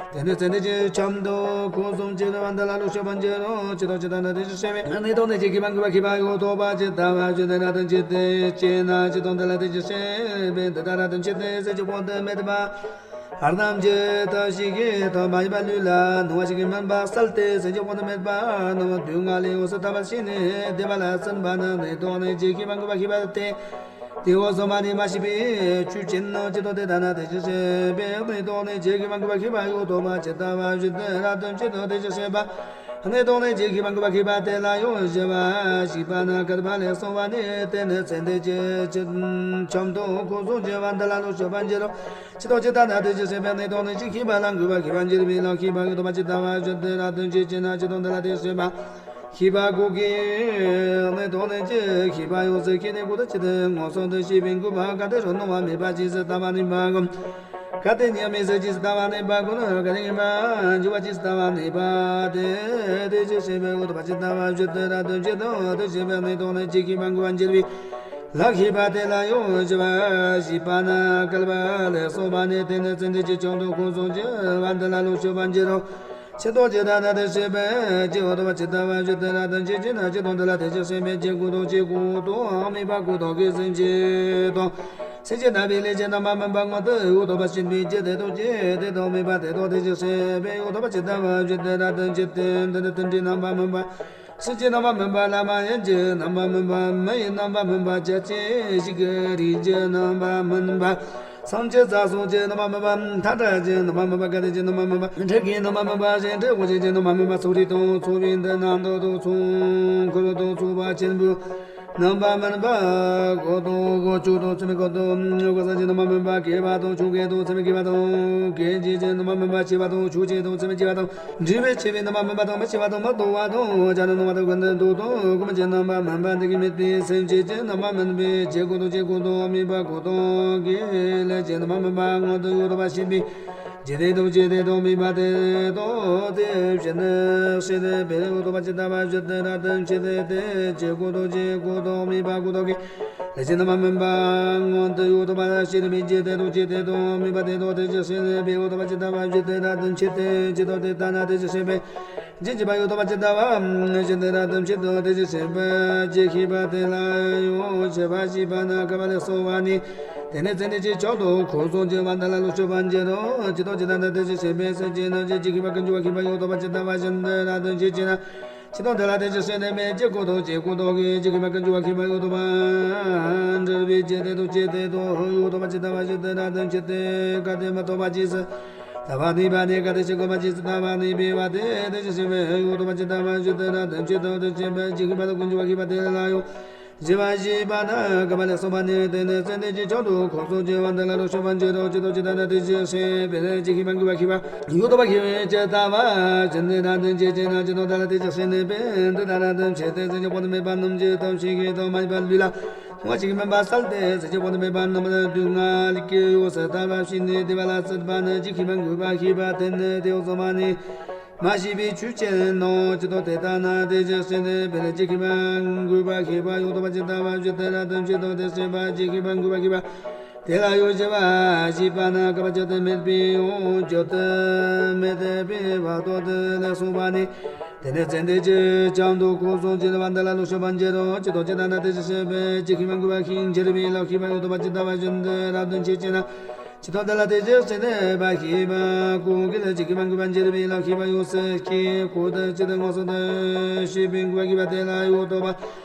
དེ་ནས་ཚེ་འདས་ཀྱི་ཁམས་དང་འཁོར་གསུམ་གྱི་བར་འདི་ལ་ལོག་ཤེས་པར་འགྱུར་རོ། ཇི་ལྟར་ཇི་ལྟ་ན་དེ་བཞིན་གཤེགས་པའི་གནས་དང་ནི་ཇི་སྐྱེ་བ་ཀུན་འབྱུང་བར་སྐྱེ་བ་འོད་དོག་པ་ཇི་ལྟ་བ་བཞིན་དུ་རབ་ཏུ་བྱེད་དེ། ཅེ་ན། ཇི་ལྟར་འདི་ལ་དེ་བཞིན་གཤེགས་པའི་འདི་ལྟར་རབ་ཏུ་བྱེད་དེ། སེམས་ཅན་དཔག་ཏུ་མེད་པ་རྣམས་ཀྱི་དོན་བྱེད་ཤིང་དང་མ་ཡིན་པ་ལུས་ལ་སྣང་བ་ཞིག་གི་མུན་པ་བསལ་ཏེ། སེམས་ཅན་དཔག་ཏུ་མེད་པ་རྣམས་སྡུག་བསྔལ་ལས་ཡོངས་སུ་ཐར་བར་བྱས་ནས་བདེ་བ་ལ་བརྩོན་པ་ནི་གནས་དང་ནི་ཇི་སྐྱེ་བ་ཀུན་འབྱུང་བར་སྐྱེ་བ་སྟེ། དེ་འོད་སྲུང་མ་ནི་མ་སྐྱེས་པའི་ཆོས་ཅན་ནོ། ཇི་ལྟར་དེ་ལྟ་ན་དེ་བཞིན་གཤེགས་པའི་གནས་དང་ནི་ཇི་སྐྱེ་བ་ཀུན་འབྱུང་བར་སྐྱེ་བ་འོད་དོག་པ་ཇི་ལྟ་བ་བཞིན་དུ་རབ་ཏུ་བྱེད་དོ། དེ་བཞིན་གཤེགས་པའི་གནས་དང་ནི་ཇི་སྐྱེ་བ་ཀུན་འབྱུང་བར་སྐྱེ་བ་དེ་ལ་ཡང་ཞི་བར་བྱེད་པ་ན། བསྐལ་པ་ལས་གསུངས་པ་ནི། དེ་ནས་ཚེ་འདས་ཀྱི་ཁམས་དང་འཁོར་གསུམ་གྱི་བར་འདི་ལ་ལོག་ཤེས་པར་འགྱུར་རོ། ཇི་ལྟར་ཇི་ལྟ་ན་དེ་བཞིན་གཤེགས་པའི་གནས་དང་ནི་ཇི་སྐྱེ་བ་ལ་འགུགས་པར་སྐྱེ་བར་འགྱུར་བའི་ལག་ཤེས་པ་འོད་དོག་པ་ཇི་ལྟ་བ་བཞིན་དུ་རབ་ཏུ་བྱེད་ཅེ་ན། ཇི་ལྟར་འདི་ལ་དེ་བཞིན་གཤེགས་པའི་སྐྱེ་བ་འགུགས་པའི་གནས་དང་ནི་ཇི་སྐྱེ་བ་ཡོངས་སུ་ཤེས་ནས་ཁོ་ཐག་ཆོད་དེ་མངོན་སུམ་དུ་བྱས་པའི་འགུགས་པ། གལ་ཏེ་རང་སྣང་བ་མེད་པ་ཇི་སྲིད་ལྟ་བ་ནི་བག་གམ། གལ་ཏེ་ཉིད་མེད་ཟེར་ཇི་སྲིད་ལྟ་བ་ནི་བག་གོ་ན། གལ་ཏེ་ངེས་པར་འབྱུང་བ་ཇི་སྲིད་ལྟ་བ་ནི་བག་སྟེ། དེ་བཞིན་གཤེགས་པའི་འོད་དོག་པ་ཇི་ལྟ་བ་བཞིན་དུ་རབ་ཏུ་བྱེད་དོ། དེ་བཞིན་གཤེགས་པའི་གནས་དང་ནི་ཇི་སྐྱེ་བ་འགུགས་པར་འགྱུར་བའི་ལག་ཤེས་པ་དེ་ལ་ཡང་ཞི་བར་བྱེད་པ་ན། བསྐལ་པ་ལས་གསུངས་པ་ནི། དེ་ནས་ཚེ་འདས་ཀྱི་ཁམས་དང་འཁོར་གསུམ་གྱི་བར་འདི་ལ་ལོག་ཤེས་པར་འགྱུར་རོ། ཇི་ལྟར་ཇི་ལྟར་ན་དེ་བཞིན་པའི་རྗེས་འོ་ཐོབ་པ་ཇི་ལྟ་བ་བཞིན་དེ་ལ་དང་ཇི་ལྟར་ན་ཇི་ལྟར་དེ་ལ་དེ་ཇི་སྲིད་པའི་རྗེས་ཀུན་རྟོག་རྗེས་ཀུན་རྟོག་དམིགས་པ་ཀུན་རྟོག་གི་སེམས་ཅན་དང་། སེམས་ཅན་རྣམ་པའི་ལས་ཀྱི་རྣམ་པ་སྨིན་པ་སྔོན་དུ་འོ་ཐོབ་པ་ཞེས་པའི་རྗེས་དེ་དང་རྗེས་དེ་དང་དམིགས་པ་དེ་དང་དེ་ཇི་སྲིད་པའི་འོ་ཐོབ་པ་ཇི་ལྟ་བ་བཞིན་དེ་ལ་དང་ཇི་ལྟར་འདི་ནི་དེ་འདྲའི་རྣམ་པ་སྨིན་པ། སེམས་ཅན་རྣམ་པ་སྨིན་པ་ལ་མ་ཡིན་གྱི་རྣམ་པ་སྨིན་པ། མི་ཡི་རྣམ་པ་སྨིན་པ། ཅི་ཅི་ཞིག་གི་རིགས་ཀྱི་རྣམ་པ་སྨིན་པ། སངས་རྒྱས་རྩ་གསུམ་གྱི་རྣམ་པ་སྨིན་པ། མཐའ་བྲལ་གྱི་རྣམ་པ་སྨིན་པ། ག་དེ་ཅིག་རྣམ་པ་སྨིན་པ། འཁྲུལ་གྱི་རྣམ་པ་སྨིན་པ། གཞན་འཁྲུལ་དབང་ཤེས་ཀྱི་རྣམ་པ་སྨིན་པ། ཚོགས་རིགས་དང་ཚོགས་པའི་མཐུན་རྣམས་དང་དང་ཚོགས་འཁོར་དང་ཚོགས་པ་ཆེན་པོའི་རྣམ་པ་སྨིན་པ། འཁོར་དང་འཁོར་ཕྱོགས་དང་ཚད་མའི་འཁོར་དང་འཁོར་སང་གི་རྣམ་པ་སྨིན་པ། སྐྱེ་བ་དང་ཆོས་སྐྱེས་དང་ཚད་མའི་སྐྱེ་བ་དང་སྐྱེ་མཆེད་ཀྱི་རྣམ་པ་སྨིན་པ། སྐྱེ་བ་དང་ཆོས་སྐྱེས་དང་ཚད་མའི་སྐྱེ་བ་དང་། འབྲས་བུ་ཆེ་བའི་རྣམ་པ་སྨིན་པ་དང་མི་ཆེ་བ་དང་མི་མཐོ་བ་དང་བྱ་རུང་ནོར་བ་དང་ཀུན་ཏུ་འདུག་དང་ཀུན་གྱི་རྣམ་པ་སྨིན་པ། འདི་གིས་དམིགས་པའི་སེམས་ཅན་གྱི་རྣམ་པ་སྨིན་པའི་རྗེས་ཀུན་རྟོག་རྗེས་ཀུན་རྟོག་དམིགས་པ་ཀུན་རྟོག་གི་ལས་ཀྱི་རྣམ་པ་སྨིན་པ་སྔོན་དུ་འོ་ཐོབ་པ་ཞེས་པའི་རྗེས་དེ་དང་རྗེས་དེ་དང་དམིགས་པ་དེ་དང་དེ་བཞིན་དུ་སྲིད་པའི་འོ་ཐོབ་པ་ཇི་ལྟ་བ་བཞིན་དེ་ལ་དང་ཇི་ལྟར་དེ་རྗེས་ཀུན་རྟོག་རྗེས་ཀུན་རྟོག་དམིགས་པ་ཀུན་རྟོག་གི་ལས་ཀྱི་རྣམ་པ་སྨིན་པ་སྔོན་དུ་འོ་ཐོབ་པ་ཞེས་པའི་རྗེས་དེ་དང་རྗེས་དེ་དང་དམིགས་པ་དེ་དང་དེ་བཞིན་སྲིད་པའི་འོ་ཐོབ་པ་ཇི་ལྟ་བ་བཞིན་དེ་ལ་དང་ཇི་ལྟར་ཇི་ལྟར་དེ་ལྟ་ན་དེ་བཞིན་སྲིད་པའི། ཇི་ལྟ་བ་བཞིན་དེ་ལ་དང་ཇི་ལྟར་དེ་བཞིན་སྲིད་པའི་རྗེས་ཤེས་པ་དེ་ལ་ཡང་ཞེས་པ་ཞེས་པ་ན་བསྐལ་པ་ལས་སོང་བ་ནི། དེ་ནས་ཚེ་འདི་ཕྱི་མཆོག་ཏུ་འཁོར་གསུམ་གྱི་བར་མཐའ་ལ་ལོངས་སྤྱོད་པར་འགྱུར་རོ། ཇི་ལྟར་ཇི་ལྟར་ན་དེ་བཞིན་སྲིད་པའི་སེམས་ཅན་རྣམས་ཀྱི་རྗེས་ཤེས་པ་ཀུན་འབྱུང་བ་ཤེས་པ་འོ་ཐོབ་པ་ཇི་ལྟ་བ་བཞིན་དེ་ལ་དང་ཇི་ལྟར་ན། ཇི་ལྟར་དེ་ལ་དེ་བཞིན་སྲིད་པའི་རྗེས་ཀུན་རྟོག་རྗེས་ཀུན་རྟོག་གི་རྗེས་ཤེས་པ་ཀུན་འབྱུང་བ་ཤེས་པ་འོ་ཐོབ་པ་འབྲས་བུའི་རྗེས་དེ་དང་རྗེས་དེ་དང་འོ་ཐོབ་པ་ཇི་ལྟ་བ་བཞིན་དེ་ལ་དང་ཇི་ལྟར་གལ་ཏེ་མི་ལྡོག་པ་ཇི་སྲིད། ལྟ་བ་ནུས་པ་ནི་གལ་ཏེ་ཕྱིར་འཁོར་བ་ཇི་སྲིད་ལྟ་བ་ནུས་པའི་བར་དེ་དེ་བཞིན་སྲིད་པའི་འོ་ཐོབ་པ་ཇི་ལྟ་བ་བཞིན་དེ་ལ་དང་ཇི་ལྟར་དེ་བཞིན་པའི་རྗེས་ཤེས་པ་ཀུན་འབྱུང་བ་ཤེས་པ་དེ་ལ་ཡང་ཞེས་པ་ཞེས་པ་ན་བསྐལ་པ་ལས་སོང་བ་ནི། དེ་ནས་ཚེ་འདི་ཕྱི་མཆོག་ཏུ་འཁོར་གསུམ་གྱི་བར་མཐའ་ལ་ལོངས་སྤྱོད་པར་འགྱུར་རོ། ཇི་ལྟར་ཇི་ལྟར་ན་དེ་བཞིན་སྲིད་པའི་རྗེས་ཤེས་པ་ཀུན་འབྱུང་བ་ཤེས་པ་འོ་ཐོབ་པ་ཤེས་པ་ཇི་ལྟ་བ་བཞིན་དེ་ལ་དང་ཇི་ལྟར་ན་ཇི་ལྟར་དེ་བཞིན་སྲིད་པའི་འདི་ལྟར་དང་ཇི་ལྟར་སེམས་ཅན་དཔག་ཏུ་མེད་པ་རྣམས་ཀྱི་དང་ཤེས་ཀྱི་དང་མ་ཡིན་པ་ལུས་ལ། མཐོང་བ་ཞིག་མིན་པ་གསལ་ཏེ་སེམས་ཅན་དཔག་ཏུ་མེད་པ་རྣམས་ལ་སྡུག་བསྔལ་གྱི་ཡོངས་སུ་ཐར་བ་ཞིག་ནི་བདེ་བ་ལ་སྲིད་པ་ནི་རྗེས་ཤེས་པ་འགོད་པ་ཤེས་པ་དེ་ནི་དེ་ཡང་གསུངས་པ་ནི་མ་ཤེས་པའི་ཆོས་ཅན་ནོ། ཇི་ལྟར་དེ་ལྟ་ན་དེ་བཞིན་སྲིད་པའི་རྗེས་ཤེས་པ་འགོད་པ་ཤེས་པ་འོ་ཐོབ་པ་ཇི་ལྟ་བ་བཞིན་དེ་ལ་དང་ཇི་ལྟར་དེ་སྲིད་པའི་རྗེས་ཤེས་པ་འགོད་པ་ཤེས་པ་དེ་ལ་ཡང་ཞེས་པ་ཞེས་པ་ན་བསྐལ་པ་གཅིག་ཏུ་དམིགས་པའི་ཡང་གཅིག་ཏུ་དམིགས་པའི་བར་དོ་དེ་ལས་གསུངས་པ་ནི། དེ་ནས་ཚེ་འདི་ཕྱི་མཆོག་ཏུ་འཁོར་གསུམ་གྱི་བར་མཐའ་ལ་ལོངས་སྤྱོད་པར་འགྱུར་རོ། ཇི་ལྟར་ཇི་ལྟར་ན་དེ་བཞིན་སྲིད་པའི་རྗེས་ཤེས་པ་འགོད་པ་ཤེས་འགྱུར་བའི་ལམ་ཤེས་པ་འོ་ཐོབ་པ་ཇི་ལྟ་བ་བཞིན་དེ་ལ་དང་ཇི་ལྟར་ན། ཇི་ལྟར་དེ་ལ་དེ་བཞིན་སྲིད་པའི་ཤེས་པ་ཀུན་གྱི་རྗེས་ཤེས་པ་འགོད་པར་འགྱུར་བའི་ལམ་ཤེས་པ་ཡོངས་སུ་ཤེས་ཀུན་ཏུ་ཇི་ལྟར་མངོན་སུམ་དུ་ཤེས་པའི་འགོད་པ་ཤེས་པ་དེ་ལ་ཡང་འོ་ཐོབ་པ་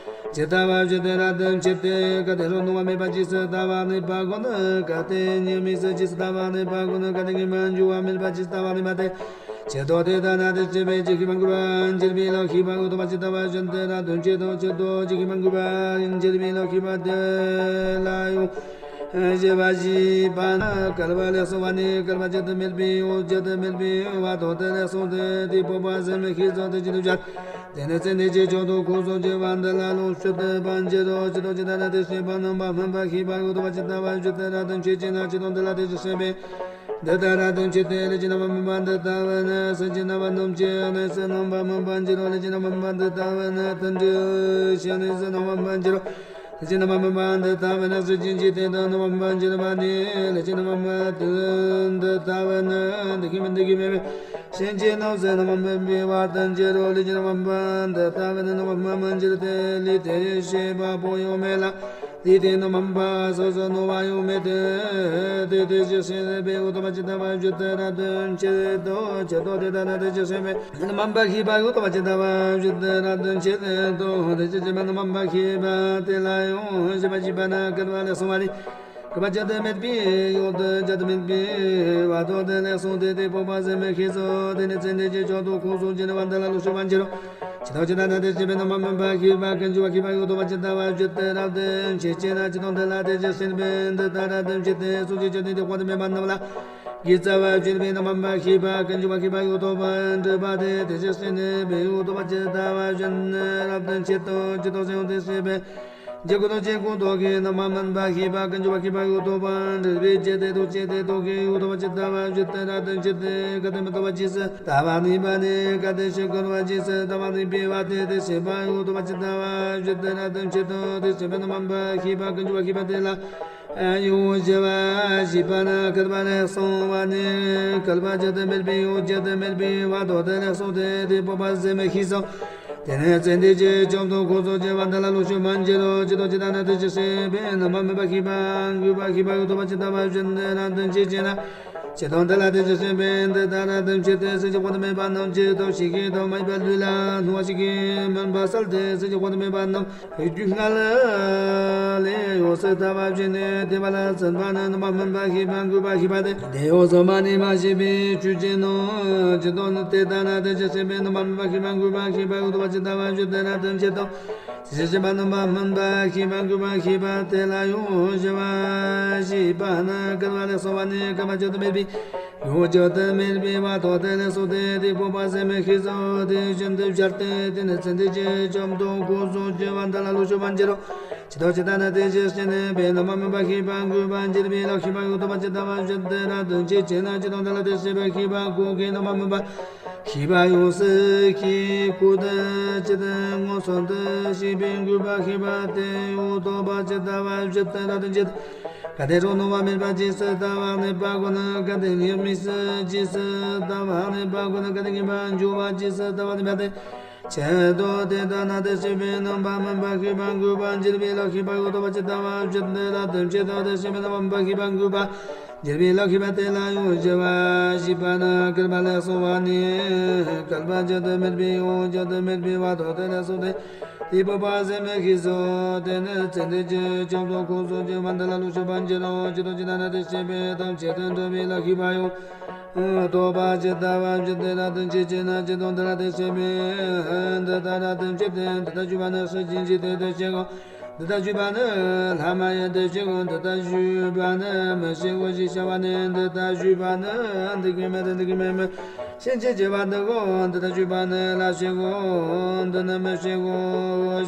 ཇི་ལྟ་བ་བཞིན་དེ་ལ་དང་ཇི་ལྟར་གལ་ཏེ་རང་སྣང་བ་མེད་པ་ཇི་སྲིད་ལྟ་བ་ནུས་པ་ཀུན་ནི་གལ་ཏེ་གཉིས་མེད་སྲིད་ཇི་སྲིད་ལྟ་བ་ནུས་པ་ཀུན་ནི་གལ་ཏེ་གཉིས་མེད་འབྱུང་བ་མེད་པ་ཇི་སྲིད་ལྟ་བ་ནུས་པ་དེ། ཇི་ལྟར་དེ་ལྟར་ན་དེ་བཞིན་སྲིད་པའི་རྗེས་ཤེས་པ་འགོད་པར་འགྱུར་བའི་ལམ་ཤེས་པ་འོ་ཐོབ་པ་ཇི་ལྟ་བ་བཞིན་དེ་ལ་དང་ཇི་ལྟར་ཇི་ལྟར་རྗེས་ཤེས་པ་འགོད་པར་འགྱུར་བའི་ལམ་ཤེས་པ་དེ་ལ་ཡང་ཞེས་པ་ཞེས་པ་ན་བསྐལ་པ་ལས་སོང་བ་ནི་བསྐལ་པ་གཅིག་ཏུ་དམིགས་པའི་ཡང་གཅིག་ཏུ་དམིགས་པའི་བར་དོ་དེ་ལས་གསུངས་ཏེ། དེ་སྤོབས་པ་ཟད་མི་ཤེས་སོ། དེ་ཇི་ལྟར་བྱ། དེ་ནས་ཚེ་འདི་ཕྱི་མཆོག་ཏུ་འཁོར་གསུམ་གྱི་བར་མཐའ་ལ་ལོངས་སྤྱོད་པར་འགྱུར་རོ། ཇི་ལྟར་ཇི་ལྟར་ན་དེ་བཞིན་པ་རྣམ་པ་སྨིན་པ་ཤེས་པ་འོ་ཐོབ་པ་ཇི་ལྟ་བ་བཞིན་དེ་ལ་དང་ཇི་ལྟར་ན། ཇི་ལྟར་དེ་ལ་དེ་བཞིན་སྲིད་པའི་འདི་ལྟར་དང་ཇི་ལྟར་ལས་ཀྱི་རྣམ་པ་སྨིན་པ་འདི་ལྟ་བས་ན་སེམས་ཅན་རྣམ་པ་སྨིན་པར་འགྱུར་རོ། ལས་ཀྱི་རྣམ་པ་སྨིན་པ་འདི་ལྟ་བས་ན་དུད་འགྲོ་ཞིང་གནས་སུ་རྣམ་པ་སྨིན་པར་འགྱུར་རོ། ལས་ཀྱི་རྣམ་པ་སྨིན་པ་འདི་ལྟ་བས་ན་སྲིད་ཀྱི་འཇིག་རྟེན་དུ་རྣམ་པ་སྨིན་པར་འགྱུར་བ་ནི། ལས་ཀྱི་རྣམ་པ་སྨིན་པ་འདི་ལྟ་བས་ན་འདི་ཀྱང་མིན་འདི་ཀྱང་མིན་པའི་སེམས་ཅན་རྣམས་སུ་རྣམ་པ་སྨིན་པའི་བར་དུ་འགྱུར་རོ། ལས་ཀྱི་རྣམ་པ་སྨིན་པ་འདི་ལྟ་བས་ན་རྣམ་པ་སྨིན་པར་འགྱུར་ཏེ། ལས་དེ་ཤེས་པ་པོ་ཡང་མེད་ལ། དེ་དེ་རྣམ་པ་སོ་སོར་སྣང་བ་ཡང་མེད་དེ། དེ་དེ་ཅི་ཕྱིར་སྲིད་པའི་འོ་ཐོབ་པ་ཇི་ལྟ་བ་བཞིན་དེ་ལ་དང་ཇི་ལྟར་དེ་ལྟ་ན་དེ་ཅི་སྲིད་པའི་རྣམ་པ་ཤེས་པ་འོ་ཐོབ་པ་ཇི་ལྟ་བ་བཞིན་དེ་ལ་དང་ཇི་ལྟར་དེ་ཅི་ཕྱིར་རྣམ་པ་ཤེས་པ་དེ་ལ་ཡང་ཞེས་པ་ཞེས་པ་ན་བསྐལ་པ་ལས་སོང་བ་ནི། བསྐལ་པ་གཅིག་ཏུ་དམིགས་པའི་ཡང་དུ་གཅིག་ཏུ་དམིགས་པའི་བར་དོ་དེ་ལས་གསུངས་ཏེ། དེ་སྤོབས་པ་ཟད་མི་ཤེས་སོ། དེ་ནས་ཚེ་འདི་ཕྱི་མཆོག་ཏུ་འཁོར་གསུམ་གྱི་བར་མཐའ་ལ་ལོངས་སྤྱོད་པར་འགྱུར་རོ། ཇི་ལྟར་ཇི་ལྟར་ན་དེ་ཕྱིར་སྲིད་པའི་རྣམ་པ་སྨིན་པ་ཤེས་པ་ཀུན་འབྱུང་བ་ཤེས་པ་འོ་ཐོབ་པ་ཇི་ལྟ་བ་བཞིན་དེ་ལ་དང་ཇི་ལྟར་ན། ཇི་ལྟར་དེ་ལ་དེ་ཅི་སྲིད་པའི་འདི་ལྟར་དང་ཇི་ལྟར་གསུངས་ཏེ། ཇི་ལྟར་དེ་དཔག་ཏུ་མེད་པ་རྣམས་ལ་གི་རྩ་བ་བཞིན་པའི་རྣམ་པ་སྨིན་པ་ཤེས་པ་ཀུན་འབྱུང་བ་ཤེས་པ་འོ་ཐོབ་པར་འགྱུར་བ་དེ་དེ་ཅི་སྲིད་པའི་འོ་ཐོབ་པ་ཇི་ལྟ་བ་བཞིན་དེ་ལ་དང་ཇི་ལྟར་ཇི་ལྟར་སེམས་དེ་སྲིད་པའི་རྗེས་ཀུན་རྟོག་རྗེས་ཀུན་རྟོག་གི་རྣམ་པ་སྨིན་པ་ཤེས་པ་ཀུན་འབྱུང་བ་ཤེས་པ་འོ་ཐོབ་པར་འགྱུར་བའི་རྗེས་དེ་ལྟོས་བཅས་དེ་རྟོག་གི་འོ་ཐོབ་པ་ཇི་ལྟ་བ་བཞིན་དེ་ལ་དང་ཇི་ལྟར་གལ་ཏེ་མི་ལྡོག་པ་ཇི་སྲིད་ལྟ་བ་ནུས་པ་ནི་གལ་ཏེ་ཕྱིར་འཁོར་བ་ཇི་སྲིད་ལྟ་བ་ནུས་པའི་བར་དེ་དེ་སྲིད་པ་འོ་ཐོབ་པ་ཇི་ལྟ་བ་བཞིན་དེ་ལ་དང་ཇི་ལྟར་དེ་སྲིད་པའི་རྣམ་པ་སྨིན་པ་ཤེས་པ་ཀུན་འབྱུང་བ་ཤེས་པ་དེ་ལ། ཡུལ་བཞི་པ་བཞི་པ་ན་བསྐལ་པ་ལས་སོང་བ་ནི། བསྐལ་པ་བརྗོད་དུ་མེད་པའི་ཡུལ་བརྗོད་དུ་མེད་པའི་བར་དོ་དེ་ལས་སོང་སྟེ་དེ་སྤོབས་པ་ཟད་མི་ཤེས་སོ། དེ་ནས་ཚེ་འདས་ཀྱི་བྱང་དུ་ཁོ་ཚོ་སྐྱེ་བ་འདི་ལ་ལོག་ཤུགས་མ་འགྱུར་རོ། ཇི་ལྟར་ཇི་ལྟར་ན་དེ་ཅི་སྲིད་པའི་རྣམ་པར་སྨིན་པ་ཤེས་པ་འགུགས་པ་ཤེས་པ་ཡོད་དོ་བ་ཇི་ལྟ་བ་བཞིན་དེ་ལ་དོན་ཅི་བྱེད་ན། ཇི་ལྟར་འདི་ལ་དེ་ཅི་སྲིད་པའི་འདི་ལྟར་དོན་ཅི་སྟེ་སྲིད་ཀྱི་དབང་དུ་མེད་པ་རྣམས་ཀྱི་སྟོབས་ཤིག་གིས་དང་མ་ཡིན་པ་ལུས་ལ་སྣང་བ་ཞིག་གིས་མུན་པ་བསལ་ཏེ་སྲིད་ཀྱི་དབང་དུ་མེད་པ་རྣམས། རྒྱུད་ལྔ་ལས་ཡོངས་སུ་ཐར་བ་བཞིན་ནི་བདེ་བ་ལ་འཛིན་པ་ནི་རྣམ་པར་སྨིན་པ་ཤེས་པ་འགུགས་པ་ཤེས་པ་སྟེ། དེ་ཡོངས་སུ་མ་ནི་མ་ཤེས་པའི་ཆོས་ཅན་ནོ། ཇི་ལྟར་ན་དེ་ལྟར་ན་དེ་ཅི་སྲིད་པའི་རྣམ་པར་སྨིན་པ་ཤེས་པ་འགུགས་པ་ཤེས་པ་ཡོད་དོ་བ་ཇི་ལྟ་བ་བཞིན་དེ་ལ་དོན་ཅི་དང་། དེ་ཅི་སྲིད་པ་རྣམ་པར་སྨིན་པ་ཤེས་པ་འགུགས་པ་ཤེས་པ་དེ་ལ་ཡུལ་བཞི་པ་བཞི་པ་ན་བསྐལ་པ་ལས་སོང་བ་ནི་བསྐལ་པ་བརྗོད་དུ་མེད་པའི། ཡུལ་བརྗོད་དུ་མེད་པའི་བར་དོ་དེ་ལས་སོང་སྟེ་དེ་སྤོབས་པ་ཟད་མི་ཤེས་སོ། དེ་བཞིན་དུ་སྦྱར་ཏེ་དེ་ནས་ཚེ་འདས་ཀྱི་བྱང་དུ་ཁོ་ཚོ་སྐྱེ་བ་འདི་ལ་ལོག་ཤུགས་མ་འགྱུར་རོ། ཇི་ལྟར་ཇི་ལྟར་ན་དེ་ཅི་སྲིད་པའི་རྣམ་པར་སྨིན་པ་ཤེས་པ་འགུགས་པ་འགྱུར་བའི་ལག་ཤེས་པ་ཡོད་དོ་བ་ཇི་ལྟ་བ་བཞིན་དེ་ལ་དོན་ཅི་བྱེད་ན། ཇི་ལྟར་འདི་ལ་དེ་སྲིད་པའི་ཤེས་པ་ཁོ་གི་རྣམ་པར་སྨིན་པ་ཤེས་པ་ཡོངས་སུ་ཤེས་ཁོ་དེ་ཇི་ལྟར་མངོན་སུམ་དུ་ཤེས་པའི་འགུགས་པ་ཤེས་པ་དེ་ཡོད་དོ་བ་ཇི་ལྟ་བ་བཞིན་དེ་ལ་དོན་ཅི། གལ་ཏེ་རང་སྣང་བ་མེད་པ་རྗེས་སུ་ལྟ་བ་གནས་པ་ཀུན་ནི། གལ་ཏེ་ཉེས་དམིགས་སུ་རྗེས་སུ་ལྟ་བ་གནས་པ་ཀུན་ནི། གལ་ཏེ་ངེས་པར་འབྱུང་བ་རྗེས་སུ་ལྟ་བ་གནས་པ་དེ། ཆེད་དུ་དེ་ལྟ་ན་དེ་སྲིད་པའི་རྣམ་པར་སྨིན་པ་ཤེས་པ་འགུགས་པ་འགྱུར་བའི་ལག་ཤེས་པ་ཡོད་དོ་བ་ཇི་ལྟ་བ་བཞིན་དེ་ལ་དོན་ཅི་དང་། དེ་སྲིད་པའི་རྣམ་པར་སྨིན་པ་ཤེས་པ་འགུགས་པ་འགྱུར་བའི་ལག་ཤེས་པ་དེ་ལ་ཡུལ་བཞི་པ་བཞི་པ་ན་བསྐལ་པ་ལས་སོང་བ་ནི། བསྐལ་པ་བརྗོད་དུ་མེད་པའི་ཡུལ་བརྗོད་དུ་མེད་པའི་བར་དོ་དེ་ལས་སོང་སྟེ། དེ་སྤོབས་པ་ཟད་མི་ཤེས་སོ། དེ་ནས་ཚེ་འདས་ཀྱི་བྱང་དུ་ཁོ་ཚོ་སྐྱེ་བ་འདི་ལ་ལོག་ཤུགས་མ་འགྱུར་རོ། ཇི་ལྟར་ཇི་ལྟར་ན་དེ་སྲིད་པའི་ཐམས་ཅད་དུ་འགྲོ་བའི་ལག་ཤེས་པ་ཡོད་དོ་བ་ཇི་ལྟ་བ་བཞིན་དེ་ལ་དོན་ཅི་བྱེད་ན། ཇི་ལྟར་འདི་ལ་དེ་སྲིད་པའི་འདི་ལྟར་ན་དོན་ཅི་སྟེ། འདི་ལྟར་ཞུས་པ་ནི་སྲིད་ཞིའི་འཇིག་རྟེན་དུ་སྐྱེ་དགོས། འདི་ལྟར་ཞུས་པ་ནི་ལྷ་མ་ཡིན་དུ་སྐྱེ་དགོས། འདི་ལྟར་ཞུས་པ་ནི་མི་སྐྱེ་དགོས་ཞེས་བྱ་བ་ནི། འདི་ལྟར་ཞུས་པ་ནི་འདི་སྐད་མིན་འདི་སྐད་མིན་མི་ཤེས་ཀྱི་སྐྱེ་བ་འདི་གོ། འདི་ལྟར་ཞུས་པ་ནི་ལ་ཤེས་གོ། འདི་ནི་མི་ཤེས་གོ་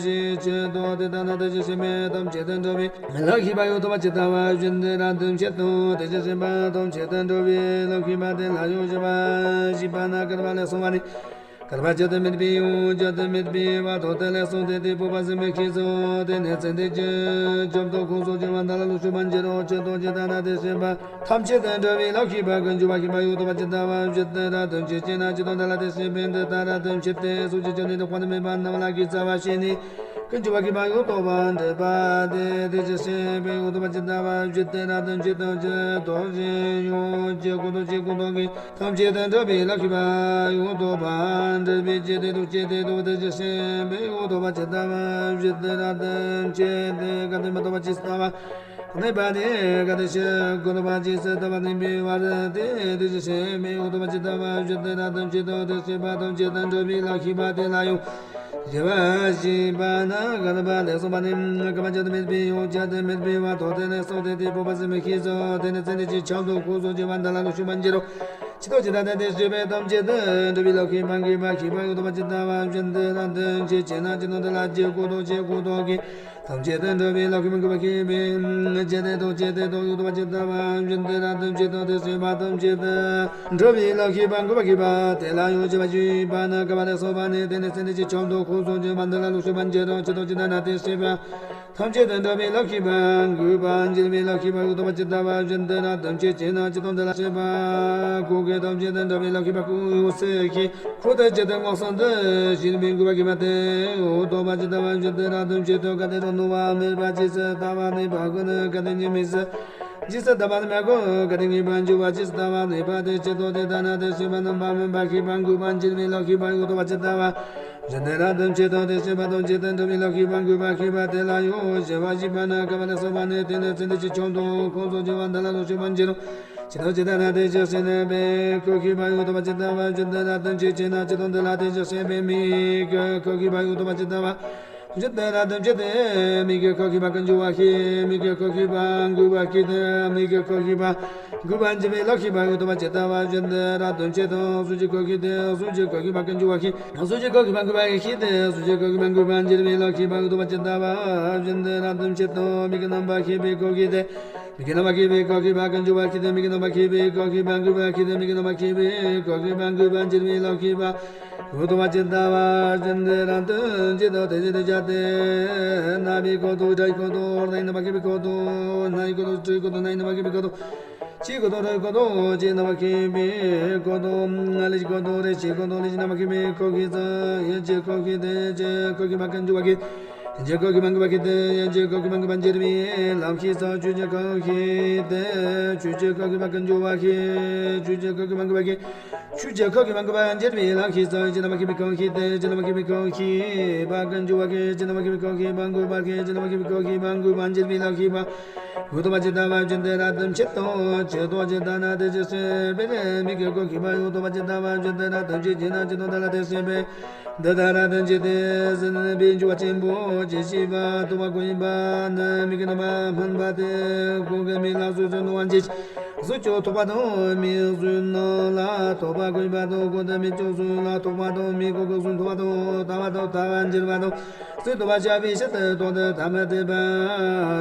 ཞེས་བྱེད་དོ། དེ་ལྟ་ན་དེ་ཅི་སྲིད་པའི་ཐམས་ཅད་དུ་འགྲོ་བའི་ལག་ཤེས་པ་ཡོད་དོ་བ་ཇི་ལྟ་བ་བཞིན་དེ་ལ་དོན་ཅི་དང་། དེ་ཅི་སྲིད་པ་ཐམས་ཅད་དུ་འགྲོ་བའི་ལག་ཤེས་པ་དེ་ལ་ཡུལ་བཞི་པ་བཞི་པ་ན་བསྐལ་པ་ལས་སོང་བ་ནི། བསྐལ་པ་བརྗོད་དུ་མེད་པའི་ཡུལ་བརྗོད་དུ་མེད་པའི་བར་དོ་དེ་ལས་སོང་སྟེ་དེ་སྤོབས་པ་ཟད་མི་ཤེས་སོ། དེ་ནས་ཚེ་འདས་ཀྱི་བྱང་དུ་ཁོ་ཚོ་སྐྱེ་བ་འདི་ལ་ལོག་ཤུགས་མ་འགྱུར་རོ། ཇི་ལྟར་ཇི་ལྟར་ན་དེ་སྲིད་པ་ཐམས་ཅད་དུ་འགྲོ་བའི་ལག་ཤེས་པ་ཀུན་འབྱུང་བ་ཤེས་པ་ཡོད་དོ་བ་ཇི་ལྟ་བ་བཞིན་དེ་ལ་དོན་ཅི་བྱེད་ན། ཇི་ལྟར་འདི་ལ་དེ་སྲིད་པའི་འདི་ལྟར་དོན་ཅི་སྟེ། སྲོག་གཅོད་ནི་དང་དཔག་ཏུ་མེད་པ་རྣམས་ལ་གིས་རྩ་བ་བྱས་ནས་ཀུན་འབྱུང་བ་ཤེས་པ་ཡོད་དོ་བ་འདྲེན་པ་དེ་དེ་ཅི་སྲིད་པའི་ཡོད་དོ་བ་ཇི་ལྟ་བ་བཞིན་དེ་ལ་དོན་ཅི་དང་། ཇི་ལྟར་ཡུལ་གྱི་ཀུན་རྟོག་ཅན་ཀུན་རྟོག་གིས་ཐམས་ཅད་དུ་འགྲོ་བའི་ལག་ཤེས་པ་ཡོད་དོ་བ་འདྲེན་པའི་ཅི་སྟེ་དུ་ཅི་སྟེ་དུ་དེ་ཅི་སྲིད་པའི་ཡོད་དོ་བ་ཇི་ལྟ་བ་བཞིན་དེ་ལ་དོན་ཅི་སྟེ། གལ་ཏེ་མི་རྟོག་པ་རྗེས་སུ་ལྟ་བ་གནས་པ་དེ། གལ་ཏེ་ཕྱིར་ཀུན་རྟོག་པ་རྗེས་སུ་ལྟ་བ་གནས་པའི་བར་དེ་དེ་ཅི་སྲིད་པའི་ཡོད་དོ་བ་ཇི་ལྟ་བ་བཞིན་དེ་ལ་དོན་ཅི་དང་། དེ་སྲིད་པ་ཐམས་ཅད་དུ་འགྲོ་བའི་ལག་ཤེས་པ་དེ་ལ་ཡུལ་བཞི་པ་བཞི་པ་ན་བསྐལ་པ་ལས་སོང་བ་ནི། བསྐལ་པ་བརྗོད་དུ་མེད་པའི་ཡུལ་བརྗོད་དུ་མེད་པའི་བར་དོ་དེ་ལས་སོང་སྟེ་དེ་སྤོབས་པ་ཟད་མི་ཤེས་སོ། དེ་ནས་ཚེ་འདས་ཀྱི་བྱང་དུ་ཁོ་ཚོ་སྐྱེ་བ་འདི་ལ་ལོག་ཤུགས་མ་འགྱུར་རོ། ཇི་ལྟར་ཇི་ལྟར་དེ་སྲིད་པའི་ཐམས་ཅད་དུ་འགྲོ་བའི་ལག་ཤེས་པ་འགུགས་པ་ཤེས་པ་ཡོད་དོ་བ་ཇི་ལྟ་བ་བཞིན་དེ་ལ་དོན་ཅི་བྱེད་ན། ཇི་ལྟར་འདི་ལ་རྒྱུ་ཀུན་རྟོག་ཅན་ཀུན་རྟོག་གིས་ཐམས་ཅད་དུ་འགྲོ་བའི་ལག་ཤེས་པ་འགུགས་པ་ཤེས་པས། ཅི་སྟེ་དུ་ཅི་སྟེ་དུ་ཡོད་དོ་བ་ཇི་ལྟ་བ་བཞིན་དེ་ལ་དོན་ཅི་དང་། དེ་སྲིད་པ་ཐམས་ཅད་དུ་འགྲོ་བའི་ལག་ཤེས་པ་འགུགས་པ་ཤེས་པ་དེ་ལ་ཡུལ་བཞི་པ་བཞི་པ་ན་བསྐལ་པ་ལས་སོང་བ་ནི། དེ་ནས་ཚེ་འདས་ཀྱི་བྱང་དུ་ཁོ་ཚོ་སྐྱེ་བ་འདི་ལ་ལོག་ཤུགས་མ་འགྱུར་རོ། ཇི་ལྟར་ཇི་ལྟར་ན་དེ་སྲིད་པ་ཐམས་ཅད་དུ་འགྲོ་བའི་ལག་ཤེས་པ་འགུགས་པ་འགྱུར་བའི་ལག་ཤེས་པ་ཡོད་དོ་བ་ཇི་ལྟ་བ་བཞིན་དེ་ལ་དོན་ཅི་བྱེད་ན། ཇི་ལྟར་འདི་ལ་སྲིད་པ་ཁོ་གི་ཐམས་ཅད་དུ་འགྲོ་བའི་ལག་ཤེས་པ་ཀུན་ཡོངས་སུ་ཤེས་ཁོ་དེ་ཇི་ལྟར་མངོན་སུམ་དུ་ཤེས་པའི་འགུགས་པ་ཤེས་པ་དེ་ཡོད་དོ་བ་ཇི་ལྟ་བ་བཞིན་དེ་ལ་དོན་ཅི་དང་། གལ་ཏེ་རང་སྣང་བ་མེད་པ་རྗེས་སུ་ལྟ་བ་གནས་པ་ཀུན་ནི། གལ་ཏེ་ཉེས་དམིགས་སུ་རྗེས་སུ་ལྟ་བ་གནས་པ་ཀུན། གལ་ཏེ་ངེས་པར་འབྱུང་བ་རྗེས་སུ་ལྟ་བ་གནས་པ་དེ། ཇི་ལྟར་དེ་ལྟར་ན་དེ་སྲིད་པ་རྣམ་པར་སྨིན་པ་ཤེས་པ་འགུགས་པ་འགྱུར་བའི་ལག་ཤེས་པ་ཡོད་དོ་བ་ཇི་ལྟ་བ་བཞིན་དེ་ལ་དོན་ཅི་དང་། དེ་སྲིད་པ་ཐམས་ཅད་དུ་འགྲོ་བའི་ལག་ཤེས་པ་འགུགས་པ་ཤེས་པ་དེ་ལ་ཡུལ་བཞི་པ་བཞི་པ་ན་བསྐལ་པ་ལས་སོང་བ་ནི། དེ་ནས་ཚེ་འདས་ཀྱི་བྱང་དུ་ཁོ་ཚོ་སྐྱེ་བ་འདི་ལ་ལོག་ཤུགས་མ་འགྱུར་རོ། ཇི་ལྟར་ཇི་ལྟར་ན་དེ་ཅི་སྲིད་ནས་པའི་ཁོ་ཤེས་པ་ཡོད་དོ་བ་ཇི་ལྟ་བ་བཞིན་དེ་ལ་དོན་ཅི་བྱེད་ན། ཇི་ལྟར་འདི་ལ་དེ་ཅི་སྲིད་པའི་མིག་གི་ཁོ་ཤེས་པ་ཡོད་དོ་བ་ཇི་ལྟ་བ་བཞིན་དེ་ལ་དོན་ཅི་སྟེ། མིག་གི་ཁོ་ཤེས་པ་ཀུན་འབྱུང་བ་ཤེས། མིག་གི་ཁོ་ཤེས་པ་འགུགས་པ་ཤེས་ཏེ། མིག་གི་ཁོ་ཤེས་པ་འགུགས་པ་འགྱུར་བའི་ལག་ཤེས་པ་ཡོད་དོ་བ་ཇི་ལྟ་བ་བཞིན་དེ་ལ་དོན་ཅི་དང་། གཟུགས་ཀྱི་ཁོ་ཤེས་ཏེ། གཟུགས་ཀྱི་ཁོ་ཤེས་པ་ཀུན་འབྱུང་བ་ཤེས། གཟུགས་ཀྱི་ཁོ་ཤེས་པ་འགུགས་པ་ཤེས་ཏེ། གཟུགས་ཀྱི་ཁོ་ཤེས་པ་འགུགས་པ་འགྱུར་བའི་ལག་ཤེས་པ་ཡོད་དོ་བ་ཇི་ལྟ་བ་བཞིན་དེ་ལ་དོན་ཅི་དང་། མིག་གི་རྣམ་པ་ཤེས་པའི་ཁོ་ཤེས་ཏེ། མིག་གི་རྣམ་པ་ཤེས་པའི་ཁོ་ཤེས་པ་ཀུན་འབྱུང་བ་ཤེས་ཏེ། མིག་གི་རྣམ་པ་ཤེས་པའི་ཁོ་ཤེས་པ་འགུགས་པ་ཤེས་ཏེ། མིག་གི་རྣམ་པ་ཤེས་པའི་ཁོ་ཤེས་པ་འགུགས་པ་འགྱུར་བའི་ལག་ཤེས་པ་ འོད་དུ་མ་ཇི་ལྟ་བ་བཞིན་དུ་རབ་ཏུ་ཇི་ལྟ་དེ་བཞིན་དུ་བྱ་སྟེ། སྣ་བའི་འཁོར་དུ་སྒྲ་ཡི་འཁོར་དུ་རོ་ཡི་ན་མ་ཁེ་བའི་འཁོར་དུ་སྣ་ཡི་འཁོར་དུ་དྲི་ཡི་འཁོར་དུ་སྣ་ཡི་ན་མ་ཁེ་བའི་འཁོར་དུ་ཕྱིའི་འཁོར་དུ་རོ་ཡི་འཁོར་དུ་ཕྱི་ཡི་ན་མ་ཁེ་བའི་འཁོར་དུ་ལས་ཀྱི་འཁོར་དུ་རེག་བྱའི་འཁོར་དུ་ལས་ཀྱི་ན་མ་ཁེ་བའི་འཁོར་ཤེས་སོ། ཡིད་ཀྱི་འཁོར་ཤེས་ཏེ་ཡིད་ཀྱི་འཁོར་ཤེས་པ་ཀུན་འབྱུང་བ་ཤེས། ཡིད་ཀྱི་འཁོར་ཤེས་མ་འགུལ་བ་ཤེས་ཏེ་ཡིད་ཀྱི་འཁོར་ཤེས་མ་འགུལ་བ་འགྱུར་བའི་ལམ་ཤེས་སོ། ཆོས་ཀྱི་འཁོར་ཤེས་ཏེ་ཆོས་ཀྱི་འཁོར་ཤེས་པ་ཀུན་འབྱུང་བ་ཤེས། ཆོས་ཀྱི་འཁོར་ཤེས་མ་འགུལ་བ་ཤེས། ཆོས་ཀྱི་འཁོར་ཤེས་མ་འགུལ་བ་འགྱུར་བའི་ལམ་ཤེས་སོ། ཡིད་ཀྱི་ན་མ་ཁེ་བའི་འཁོར་ཤེས་ཏེ་ཡིད་ཀྱི་ན་མ་ཁེ་བའི་འཁོར་ཤེས་པ་ཀུན་འབྱུང་བ་ཤེས། ཡིད་ཀྱི་ན་མ་ཁེ་བའི་འཁོར་ཤེས་མ་འགུལ་བ་ཤེས། ཡིད་ཀྱི་ན་མ་ཁེ་བའི་འཁོར་ཤེས་མ་འགུལ་བ་འགྱུར་བའི་ལམ་ཤེས་པ། འོད་དུ་མ་ཇི་ལྟ་བ་བཞིན་དུ་རབ་ཏུ་མཆེད་དོ། མཆེད་དོ་ཇི་ལྟར་ན་དེ་བཞིན་གཤེགས་པའི་མིག་གི་འཁོར་ཤེས་པ། འོད་དུ་མ་ཇི་ལྟ་བ་བཞིན་དུ་རབ་ཏུ་མཆེད་ཅེ་ན། མཆེད་དོ་དེ་ལ་དེ་བཞིན་གཤེགས་པའི་འདི་ལྟར་རབ་ཏུ་མཆེད་དེ། ཟིན་པའི་འགྱུར་བ་ཆེན་པོ་ཇི་ཞིག་པ་ཐོབ་པ་ཀུན་པ་ནི་མིག་གི་རྣམ་པར་སྨིན་པ་སྟེ། གོང་གི་མིག་ལ་གཟུགས་སུ་སྣང་བ་འབྱེད་གཟུགས་ཀྱང་ཐོབ་པ་དང་། མིག་གཟུགས་རྣམས་ལ་ཐོབ་པ་ཀུན་པ་དང་། གོང་གི་མིག་ཀྱང་གཟུགས་ལ་ཐོབ་པ་དང་། མིག་གོང་གི་གཟུགས་ཐོབ་པ་དང་། ལྟ་བ་དང་ལྟ་བར་འགྱུར་བ་དང་། སྲིད་མཐོང་བ་ཤར་བའི་ཕྱིར་དུ་དོན་དུ་ཐ་མལ་དད་པ་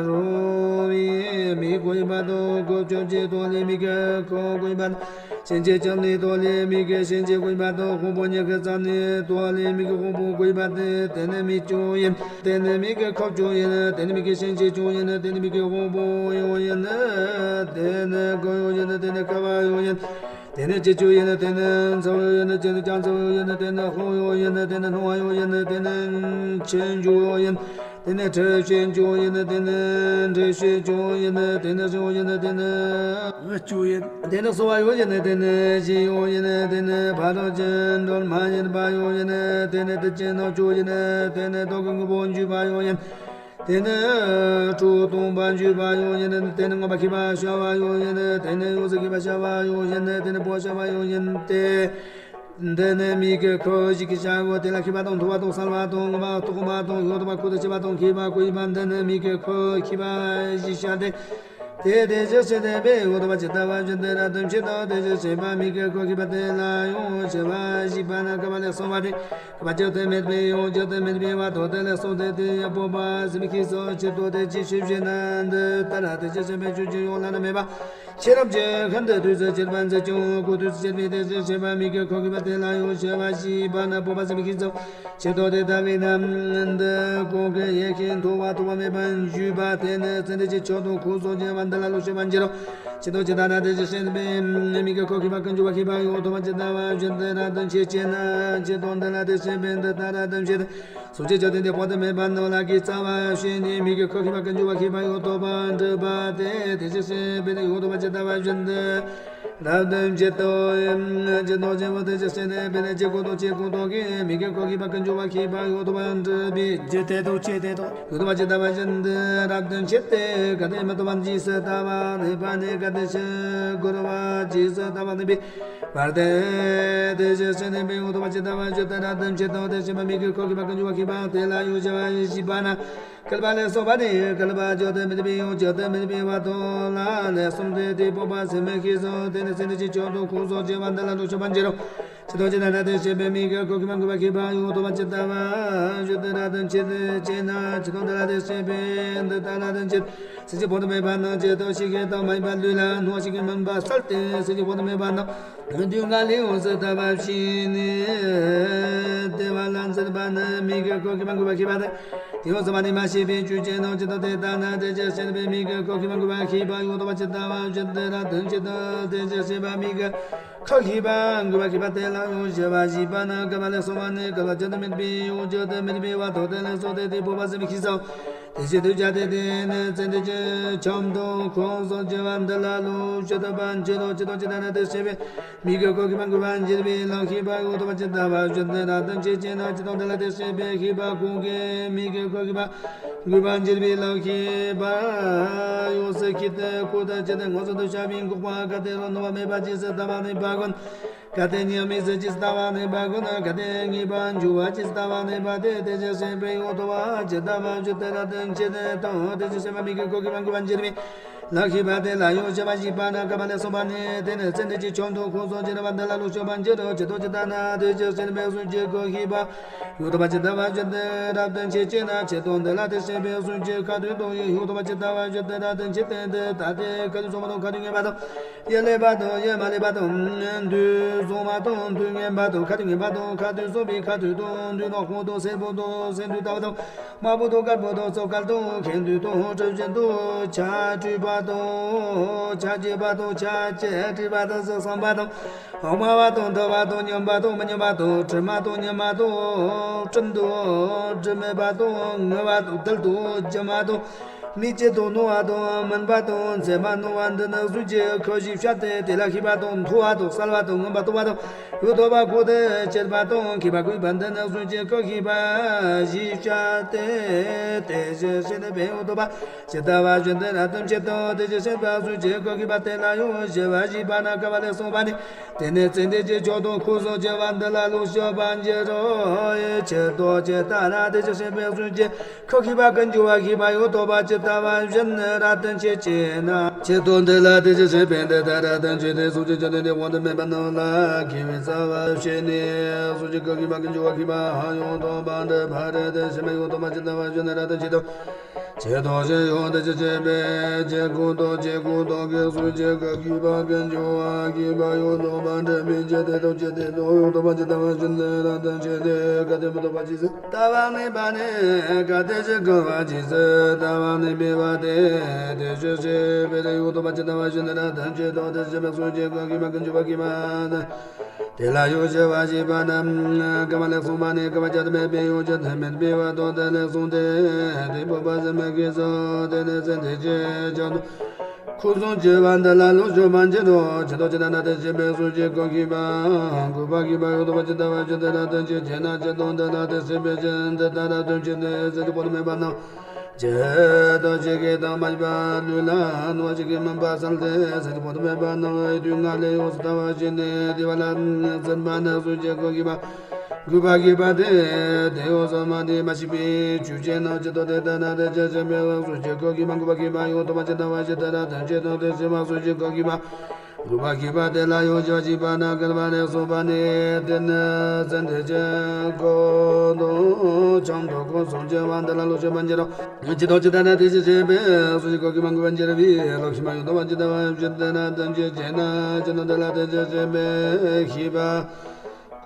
རུང་བའི་མིག་ཀུན་པ་དང་། སྐབས་བཅོ་བརྒྱད་ཐོག་ལས་མིག་གི་ཁམས་ཀུན་པ་དང་། ཕྱིན་ཅི་ཁྱབ་ནས་ཐོག་ལས་མིག་གི་ཕྱིན་ཅི་ཀུན་པ་དང་། དབང་པོ་ཉི་ཤུ་རྩ་གཉིས་ཐོག་ལས་མིག་གི་དབང་པོ་ཀུན་པ་སྟེ། དེ་ནི་མིག་ཀྱང་ཡིན། དེ་ནི་མིག་གི་ཁམས་ཀྱང་ཡིན། དེ་ནི་མིག་གི་ཕྱིན་ཅི་ཀྱང་ཡིན། དེ་ནི་མིག་གི་དབང་པོ་ཡང་ཡིན། དེ་ནི་རྐང་ཡང་ཡིན། དེ་ནི་ཀ་བ་ཡང་ཡིན། དེ་ནི་ལྕེ་ཀྱང་ཡིན། དེ་ནི་ཚངས་པ་ཡང་ཡིན། དེ་ནི་རྒྱ་མཚོ་ཡང་ཡིན། དེ་ནི་ཧཱུྃ་ཡང་ཡིན། དེ་ནི་སྣང་བ་ཡང་ཡིན། དེ་ནི་ཆོས་འབྱུང་ཡང་ཡིན། དེ་ནི་དྲི་ཤེས་ཀྱང་ཡིན། དེ་ནི་འདྲེ་ཤེས་ཀྱང་ཡིན། དེ་ནི་གཟུགས་ཡང་ཡིན། དེ་ནི་འོད་ཀྱང་ཡིན། དེ་ནི་གསོ་བ་ཡང་ཡིན། དེ་ནི་གཞན་ཡང་ཡིན། དེ་ནི་ཕ་རོལ་ཕྱིན་མཐར་མ་ཡིན་པ་ཡང་ཡིན། དེ་ནི་དུས་ཀྱི་རྣམ་ཅོག་ཡིན། དེ་ནི་ཐོག་གི་དངོས་པོ་འཇུག་པ་ཡང་ཡིན། དེ་ནི་ཁྲོ་སྟོང་པ་འཇུག་པ་ཡང་ཡིན། དེ་ནི་མངོན་པར་ཤེས་པ་ཤར་བ་ཡང་ཡིན། དེ་ནི་ཡོངས་སུ་ཤེས་པ་ཤར་བ་ཡང་ཡིན། དེ་ནི་སྤོང་བ་ཤར་བ་ཡང་ཡིན་ཏེ། འདི་ནི་མིག་གི་ཁམས་བཞི་གི་ཤར་སྒོ། དེ་ལ་ཤེས་པ་དང་མཐོང་བ་དང་གསལ་བ་དང་མངོན་པ་དང་རྟོག་པ་དང་ཡོད་པ་ཁོ་ཐག་ཆོད་པ་དང་ཤེས་པ་ཀུན་པ། འདི་ནི་མིག་གི་ཁམས་ཤེས་པ་བཞི་ཤར་ཏེ། དེ་དེ་བཞིན་གཤེགས་པའི་འོད་དུ་མ་ཇི་ལྟ་བ་བཞིན་དུ་རབ་ཏུ་མཆེད་དོ། དེ་བཞིན་གཤེགས་པ་མིག་གི་ཁམས་ཤེས་པ་དེ་ལ་ཡང་ཤེས་པ་བཞི་པ་ནི་བསྐལ་པ་ལས་བྱུང་བ་སྟེ། བསྐལ་པ་བརྗོད་དུ་མེད་པའི་ཡང་བརྗོད་དུ་མེད་པའི་བར་དུ་དེ་ལས་བྱུང་སྟེ། དེ་ཡི་སྤོབས་པ་ཟིན་པའི་ཤེས་སོ། མཆེད་དོ་དེ་ཅིའི་ཕྱིར་ཞེ་ན། འདི་ལྟར་དེ་བཞིན་གཤེགས་པའི་ཆོས་ཀྱི་ཡང་བླ་ན་མེད་པ། ཤེས་རབ་ཀྱི་ཤིན་ཏུ་དུས་སུ་བྱེད་པར་མཛད་ཅིང་། ཁོ་དུས་སུ་བྱེད་པའི་དེ་བཞིན་གཤེགས་པ་མིག་གི་ཁམས་ཤེས་པ་དེ་ལ་ཡང་ཤེས་པ་བཞི་པ་ནི་སྤོབས་པ་ཟིན་པའི་ཤེས་སོ། མཆེད་དོ་དེ་ལྟ་བས་ན། འདི་གོང་གི་ཡེ་ཤེས་མཐོང་བ་ཐོགས་པ་མེད་པར་འཇུག་པ་དེ་ནི་ཙན་དན་གྱི་མཆོག་ཏུ་ཁོང་སོགས་བྱེད་པ་འདི་ལ་བློ་ཤེས་པར་འགྱུར་རོ། མཆེད་དོ་ཇི་ལྟར་ན་དེ་བཞིན་གཤེགས་པའི་མིག་གི་ཁམས་ཤེས་པ་ཀུན་འབྱུང་བ་ཤེས་པ་ཡང་འོད་དུ་མ་ཇི་ལྟ་བ་བཞིན་དུ་རབ་ཏུ་མཆེད་ཅེ་ན། མཆེད་དོ་འདི་ལ་དེ་བཞིན་གཤེགས་པས་འདི་ལྟར་རབ་ཏུ་མཆེད་དེ། གཟུགས་ཀྱི་མཆོག་ཏུ་འདི་སྤངས་ཏེ་མེད་པ་རྣམས་ལ་གི་རྩ་བ་ཤེས་ནས་མིག་གི་ཁམས་ཤེས་པ་ཀུན་འབྱུང་བ་ཤེས་པ་ཡང་ཐོབ་པར་འདོད་པ་དེ་དེ་བཞིན་གཤེགས་པས་འོད་དུ་མ་ཇི་ལྟ་བ་བཞིན་དུ་རབ་ཏུ་མཆེད་དོ། མཆེད་དོ་ཇི་ལྟར་དེ་བཞིན་གཤེགས་པས་ལྕེ་ཁོང་དང་ལྕེ་ཁོང་ཐོག་གི་མིག་གི་ཁམས་ཤེས་པ་ཀུན་འབྱུང་བ་ཤེས་པ་ཡང་ཐོབ་པར་འདོད་པས། ལྕེ་དེ་དང་ལྕེ་དེ་ཐོག་འོད་དུ་མ་ཇི་ལྟ་བ་བཞིན་དུ་རབ་ཏུ་མཆེད་དེ། གལ་ཏེ་མི་ཐོབ་པ་ཇི་སྲིད་ལྟ་བ་ནུས་པ་ནི། གལ་ཏེ་ཕྱིར་འཁོར་བ་ཇི་སྲིད་ལྟ་བ་ནུས་པའི་བར་དུ་དེ་བཞིན་གཤེགས་པས་འོད་དུ་མ་ཇི་ལྟ་བ་བཞིན་དུ་རབ་ཏུ་མཆེད་དོ། དེ་བཞིན་མིག་གི་ཁམས་ཤེས་པ་ཀུན་འབྱུང་བ་ཤེས་པ་དེ་ལ་ཡང་ཤེས་པ་བཞི་པ་ནི་བསྐལ་པ་ལས་བྱུང་བ་སྟེ། བསྐལ་པ་བརྗོད་དུ་མེད་པའི་ཡང་བརྗོད་དུ་མེད་པའི་བར་དུ་ལ་ལས་བྱུང་སྟེ། དེ་སྤོབས་པ་ཟིན་པའི་ཤེས་སོ། དེ་ནི་ཙན་དན་གྱི་མཆོག་ཏུ་ཁོང་སོགས་བྱེད་པ་འདི་ལ་བློ་ཤེས་པར་འགྱུར་རོ། མཆེད་དོ་ཇི་ལྟར་ན་དེ་བཞིན་གཤེགས་པའི་མིག་གི་ཁམས་ཤེས་པ་ཀུན་འབྱུང་བ་ཤེས་པ་ཡང་འོད་དུ་མ་ཇི་ལྟ་བ་བཞིན་དུ་རབ་ཏུ་མཆེད་ཅེ་ན། མཆེད་དོ་འདི་ལ་དེ་བཞིན་གཤེགས་པས་འདི་ལྟར་རབ་ཏུ་མཆེད། སེམས་ཅན་སྤངས་ཏེ་མེད་པ་རྣམས་ཀྱི་དོན་ཤེས་ཀྱི་དང་མ་ཡིན་པ་ལུས་ལ་སྣང་བ་ཤེས་ཀྱི་མིན་པ་གསལ་ཏེ། སེམས་ཅན་སྤངས་ཏེ་མེད་པ་རྣམས་དུས་འགའ་ལས་ཡོངས་སུ་དག་པ་ཞིག་ནས་བདེ་བ་ལ་འཛིན་པ་ནི་མིག་གི་ཁམས་ཤེས་པ་ཀུན་འབྱུང་བ་ཤེས་པ་སྟེ། དེ་ཡང་གསང་བ་ནས་མ་སྐྱེས་པའི་ཆོས་ཅན་རྣམས་ཀྱི་དོན་དེ་ལྟར་ན་དེ་བཞིན་གཤེགས་པའི་མིག་གི་ཁམས་ཤེས་པ་ཀུན་འབྱུང་བ་ཤེས་པ་ཡང་འོད་དུ་མ་ཇི་ལྟ་བ་བཞིན་དུ་རབ་ཏུ་མཆེད་དོ། དེ་བཞིན་གཤེགས་པ་མིག་གི་ཁམས་ཤེས་པ་ཀུན་འབྱུང་བ་ཤེས་པ་དེ་ལ་ཡང་ཤེས་པ་བཞི་པ་ནི་བསྐལ་པ་ལས་བྱུང་བ་ནི་བསྐལ་པ་བརྗོད་དུ་མེད་པའི་ཡང་བརྗོད་དུ་མེད་པའི་བར་དུ་དེ་ལས་བྱུང་སྟེ། དེ་སྤོབས་པ་ཟིན་པའི་ཤེས་སོ། དེ་བཞིན་དུ་བྱ་སྟེ། དེ་ནི་ཙན་དན་གྱི་ཁྱམས་དང་ཁོང་སོགས་བྱེད་པ་འདི་ལ་བློ་ཤེས་པར་འགྱུར་རོ། མཆེད་དོ་ཇི་ལྟར་ན་དེ་བཞིན་གཤེགས་པའི་མིག་གི་ཁམས་ཤེས་པ་ཀུན་འབྱུང་བ་ཤེས་པ་ཡང་འོད་དུ་མ་ཇི་ལྟ་བ་བཞིན་དུ་རབ་ཏུ་མཆེད་ཅེ་ན། མཆེད་དོ་འདི་ལ་དེ་བཞིན་གཤེགས་པའི་ཤེས་པ་གོང་གི་མིག་གི་ཁམས་ཤེས་པ་ཀུན་འབྱུང་བ་ཤེས་པ་ཡང་ཡོངས་སུ་གཤེགས་ཏེ་ཁོ་ཐག་ཆོད་དེ་མངོན་སུམ་དུ་ཤར་བའི་འགོག་པ་གལ་ཏེ་རང་སྣང་བ་མེད་པ་ཇི་སྲིད་ལྟ་བ་ནུས་པ་ཀུན། གལ་ཏེ་མྱང་མེད་ཚུལ་ཇི་སྲིད་ལྟ་བ་ནུས་པ་ཀུན། གལ་ཏེ་ངེས་པར་འབྱུང་བ་ཇི་སྲིད་ལྟ་བ་ནུས་པ་སྟེ། དེ་བཞིན་གཤེགས་པས་ཡང་འོད་དུ་མ་ཇི་ལྟ་བ་བཞིན་དུ་རབ་ཏུ་མཆེད་དོ། དེ་བཞིན་གཤེགས་པ་མིག་གི་ཁམས་ཤེས་པ་ཀུན་འབྱུང་བ་ཤེས་པ། ལ་ཤེས་པ་དེ་ལ་ཡང་ཞེས་པ་ཞིག་པ་ན་སྐབས་ལ་སོགས་པ་ནི། དེ་ནི་ཚེ་འདི་ཕྱི་ཆོག་ཏུ་ཁོང་སོགས་ཀྱི་རིམ་པ་འདི་ལ་ལུགས་ཞུགས་པར་འགྱུར་རོ། ཇི་ལྟར་ཇི་ལྟར་ན་དེ་ཕྱིར་ཞེས་པའི་གསུང་གཅིག་གིས་ཤེས་པ་ཡོད་དོ། བ་ཇི་ལྟ་བ་བཞིན་དུ་རབ་ཏུ་འཆད་ཅེ་ན། ཆེད་དུ་འདི་ལ་དེ་ཞེས་པའི་གསུང་གཅིག་ཁ་ཏོན་དུ་ཡོད་དོ། བ་ཇི་ལྟ་བ་བཞིན་དུ་རབ་ཏུ་འཆད་དེ། འདི་ལྟ་སྟེ་ཁ་ཏོན་སོང་བ་དང་ཁ་ཏོན་ངེས་པ་དང་། ཡིད་ལས་པ་དང་ཡིད་མ་ལས་པ་དང་། དུས་གསུངས་པ་དང་དུས་ངེས་པ་དང་། ཁ་ཏོན་ངེས་པ་དང་ཁ་ཏོན་གསུངས་པའི་ཁ་ཏོན་དང་། དུས་ནག་པོ་དང་སེར་པོ་དང་སེར་དུས་ལྟ་བུ་དང་། དམར་པོ་དང་དཀར་པོ་དང་སོ་དཀར་དང་། ཁེངས་དུས་དང་གྲིབ་བཞིན་དུ་ཆ་སྤྲོས་པ་དང་། ཆ་སྤྲོས་པ་དང་། ཆ་བཅས་སྤྲོས་པ་དང་། གཟུགས་བཟང་པ་དང་། དམའ་བ་དང་མཐོ་བ་དང་། སྙོམས་པ་དང་མི་སྙོམས་པ་དང་། དྲི་མ་དང་ཉི་མ་དང་། དྲི་མ་དང་དྲི་མེད་པ་དང་། ངུ་བ་དང་རྡུལ་དང་སྒྱུ་མ་དང་། མིག་ཅན་དང་རྣོ་བ་དང་། མུན་པ་དང་། མཚན་མ་རྣོ་བ་འདི་ནི་གཟུགས་ཀྱི་ཁོར་ཡུག་བཤད་དེ། དེ་ལ་ཤེས་པ་དང་། མཐོ་བ་དང་། གསལ་བ་དང་། མངོན་པར་རྟོགས་པ་དང་། ཡོད་དོ་བ་ཁོ་དེ་བྱེད་པ་དང་། མཁས་པ་གུས་པ་འདི་ནི་གཟུགས་ཀྱི་ཁོར་ཤེས་པ་ཞེས་བཤད་དེ། དེ་བཞིན་གཤེགས་ནས་འབད་ཡོད་དོ་བ་ཇི་ལྟ་བ་བཞིན་དུ་རབ་ཏུ་འཆད་དོ། དེ་བཞིན་གཤེགས་པ་གཟུགས་ཀྱི་ཁོར་ཤེས་པ་དེ་ལ་ཡང་ཞེས་པ་ཞིག་པ་ན་སྐབས་ལ་སོགས་པ་ནི། དེ་ནས་ཚེ་འདི་ཕྱི་ཆོག་ཏུ་ཁོང་སོགས་ཀྱི་བར་འདི་ལ་ལུགས་ཞུགས་པར་འགྱུར་རོ། ཆེད་དུ་ཇི་ལྟར་ན་དེ་བཞིན་གཤེགས་པའི་གཟུགས་ཀྱི་ཁོར་ཤེས་པ་ཀུན་འབྱུང་བ་ཤེས་པ་ཡོད་དོ་བ་ཇི་ལྟ་བ་བཞིན་རབ་ཏུ་འཆད་ཅེ་ན། ཆེད་དུ་འདི་ལ་དེ་བཞིན་གཤེགས་པས་འདི་ལྟར་རབ་ཏུ་འཆད་དེ། གཟུགས་ཀྱི་ཆོས་ཐམས་ཅད་དབང་དུ་མེད་པ་རྣམས་ལ་མཁས་པའི་རྩ་བ་བཤད་ནས། གཟུགས་ཀྱི་ཁོར་ཤེས་པ་ཀུན་འབྱུང་བ་ཤེས་པ་ཡོད་དོ་བ་འདི་ཕར་དེ་བཞིན་ཡོད་དོ་བ་ཇི་ལྟ་བ་བཞིན་རབ་ཏུ་འཆད་དོ། ཆེད་དུ་ཞེས་ཡོད་དེ་ཕྱིར་ཞེས་པས་ཆེད་ཀུན་ཏུ་ཆེད་ཀུན་ཏུ་གི་གཟུགས་ཀྱི་ཁོར་ཤེས་པ་ཀུན་འབྱུང་བ་ཤེས་པ་ཡོད་དོ་བ་འདི་མིན་ཅི་སྟེ་དུ་ཅི་སྟེ་དུ་ཡོད་དོ་བ་ཇི་ལྟ་བ་བཞིན་རབ་ཏུ་འཆད་དེ། གལ་ཏེ་མི་རྟོག་པ་ཇི་སྲིད་ལྟ་བ་གནས་པ་ནས། གལ་ཏེ་ཞེས་བསྐུལ་བ་ཇི་སྲིད་ལྟ་བ་གནས་པའི་བར་དེ། དེ་ཕྱིར་ཞེས་པས་ཡོད་དོ་བ་ཇི་ལྟ་བ་བཞིན་རབ་ཏུ་འཆད་དོ། དེ་ཕྱིར་གཟུགས་ཀྱི་ཁོར་ཤེས་པ་ཀུན་འབྱུང་བ་ཤེས་པ་དེ་ལ་ཡང་ཞེས་པ་ཞིག་པ་ན། སྐབས་ལ་སོགས་པ་ནི་སྐབས་ཅི་ཏུ་མེད་པའི་ཡང་ཅི་ཏུ་མེད་པའི་བར་དུ་དེ་ལས་བཟུང་སྟེ། དེ་སྤོབས་པ་ཟད་མི་ཤེས་སོ། དེ་ནས་ཚེ་འདི་ཕྱི་ཆོག་ཏུ་ཁོང་སོགས་ཀྱི་བར་འདི་ལ་ལུགས་ཞུགས་པར་འགྱུར་རོ། ཆེད་དུ་ཇི་ལྟར་ན་དེ་བཞིན་གཤེགས་པའི་གཟུགས་ཀྱི་ཁོར་ཤེས་པ་འགུགས་པ་ཤེས་པ་ཡོད་དོ་བ་ཇི་ལྟ་བ་བཞིན་དུ་རབ་ཏུ་འཆད་ཅེ་ན། ཆེད་དུ་འདི་ལ་དེ་བཞིན་གཤེགས་པས་ཇི་ལྟར་རབ་ཏུ་འཆད་དེ། ཚེ་འདི་སྤོབས་པ་མེད་པ་རྣམས། ཇི་ལྟར་ཞིག་གི་དང་མ་ཞིག་པ་ལུས་ལ་གནོད་པ་ཞིག་གིས་མུན་པ་བསལ་ཏེ། ཚེ་འདི་སྤོབས་པ་མེད་པ་རྣམས་དུས་ལྔ་ལས་ཡོངས་སུ་ཐར་བར་བྱས་ནས། དེ་བ་ལ་ཚུད་པ་ནི་གཟུགས་ཀྱི་ཁོར་ཤེས་པ་འགུགས་པ་ཤེས་པ་སྟེ། དེ་ཡོངས་སུ་མ་དེ་མ་ཤེས་པའི་ཆོས་ཅན་ནོ། ཇི་ལྟར་དེ་ལྟ་ན་དེ་ཕྱིར་ཞེས་པས་གཟུགས་ཀྱི་ཁོར་ཤེས་པ་འགུགས་པ་ཤེས་པ་ཡོད་དོ་བ་ཇི་ལྟ་བ་ཇི་ལྟར་རབ་ཏུ་འཆད་དོ། དེ་ཕྱིར་མ་གཟུགས་ཀྱི་ཁོར་ཤེས་པ་འགུགས་པ་ཤེས་པ་དེ་ལ་ཡང་ཞེས་པ་ཞིག་པ་ན་སྐབས་ལ་སོགས་པ་ནི། དེ་ནི་ཚེ་འདི་ཕྱི་ཆོག་ཏུ་ཆོག་ཏུ་ཁོང་སོགས་ཀྱི་བར་འདི་ལ་ལུགས་ཞུགས་པར་འགྱུར་རོ། ཇི་ལྟར་ཇི་ལྟར་ན་དེ་བཞིན་གཤེགས་པས་གཟུགས་ཀྱི་ཁོར་ཤེས་པ་འགུགས་པར་འགྱུར་བའི་ལུགས་ཤེས་པ་ཡོད་དོ་བ་ཇི་ལྟ་བ་བཞིན་དུ་རབ་ཏུ་འཆད་ཅེ་ན། ཇི་ལྟར་འདི་ལ་དེ་བཞིན་གཤེགས་པས་ཤེས་པ་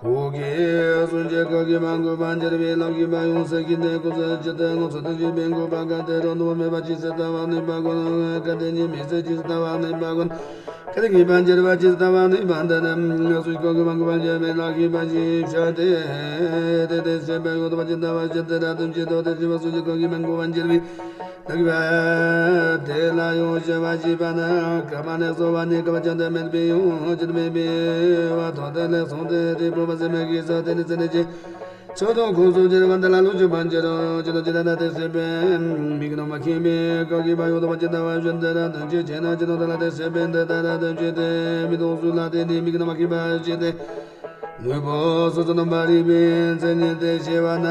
ཁོ་གིས་གཟུགས་ཀྱི་ཁོར་ཤེས་པ་འགུགས་པར་འགྱུར་བའི་ལུགས་ཤེས་པ་ཡོངས་སུ་ཤེས་ཏེ། ཀུན་གཟིགས་ཇི་ལྟར་མངོན་སུམ་དུ་བྱས་པས་འགུགས་པ། གལ་ཏེ་རང་དབང་མེད་པར་ཇི་སྲིད་ལྟ་བ་གནས་པ་ཀུན། གལ་ཏེ་གཉིས་མེད་ཚེ་ཇི་སྲིད་ལྟ་བ་གནས་པ་ཀུན། གལ་ཏེ་ངེས་པར་འགྱུར་བ་ཇི་སྲིད་ལྟ་བ་གནས་པ་འདི་ནི། གཟུགས་ཀྱི་ཁོར་ཤེས་པ་འགུགས་པར་འགྱུར་བའི་ལུགས་ཤེས་པ་ཞེས་བྱ་སྟེ། དེ་དེ་བཞིན་གཤེགས་པས་ཡོད་དོ་བ་ཇི་ལྟ་བ་བཞིན་དུ་རབ་ཏུ་འཆད་དོ། དེ་བཞིན་གཤེགས་པ་གཟུགས་ཀྱི་ཁོར་ཤེས་པ་འགུགས་པར་འགྱུར་བའི་ལུགས་ཤེས་པ་དེ་ལ་ཡང་ཞེས་པ་ཞིག་པ་ན། སྐབས་ལ་སོགས་པ་ནི་སྐབས་ཅི་ཏུ་མེད་པའི་ཡང་ཅི་ཏུ་མེད་པའི་བར་དུ་དེ་ལས་བཟུང་སྟེ། དེ་སྤོབས་པ་ཟད་མི་ཤེས་སོ། དེ་ནི་ཚེ་འདི་ཕྱི་ཆོག་ཏུ་ཁོང་སོགས་ཀྱི་བར་འདི་ལ་ལུགས་ཞུགས་པར་འགྱུར་རོ། ཇི་ལྟར་ཇི་ལྟར་ན་དེ་བཞིན་གཤེགས་པས་མིག་རྣམ་པར་ཤེས་པའི་ཁོར་ཤེས་པ་ཡོད་དོ་བ་ཇི་ལྟ་བ་བཞིན་དུ་རབ་ཏུ་འཆད་ཅེ་ན། ཇི་ལྟར་འདི་ལ་དེ་བཞིན་གཤེགས་པས་འདི་ལྟར་རབ་ཏུ་འཆད་དེ། མིག་ཏུ་གཟུགས་ལ་བརྟེན་ནས་མིག་རྣམ་པར་ཤེས་པ་སྐྱེས་ཏེ། དངོས་པོ་སོ་སོར་རྣམ་པར་རིག་པའི་མཚན་ཉིད་དེ་ཤེས་པ་ན།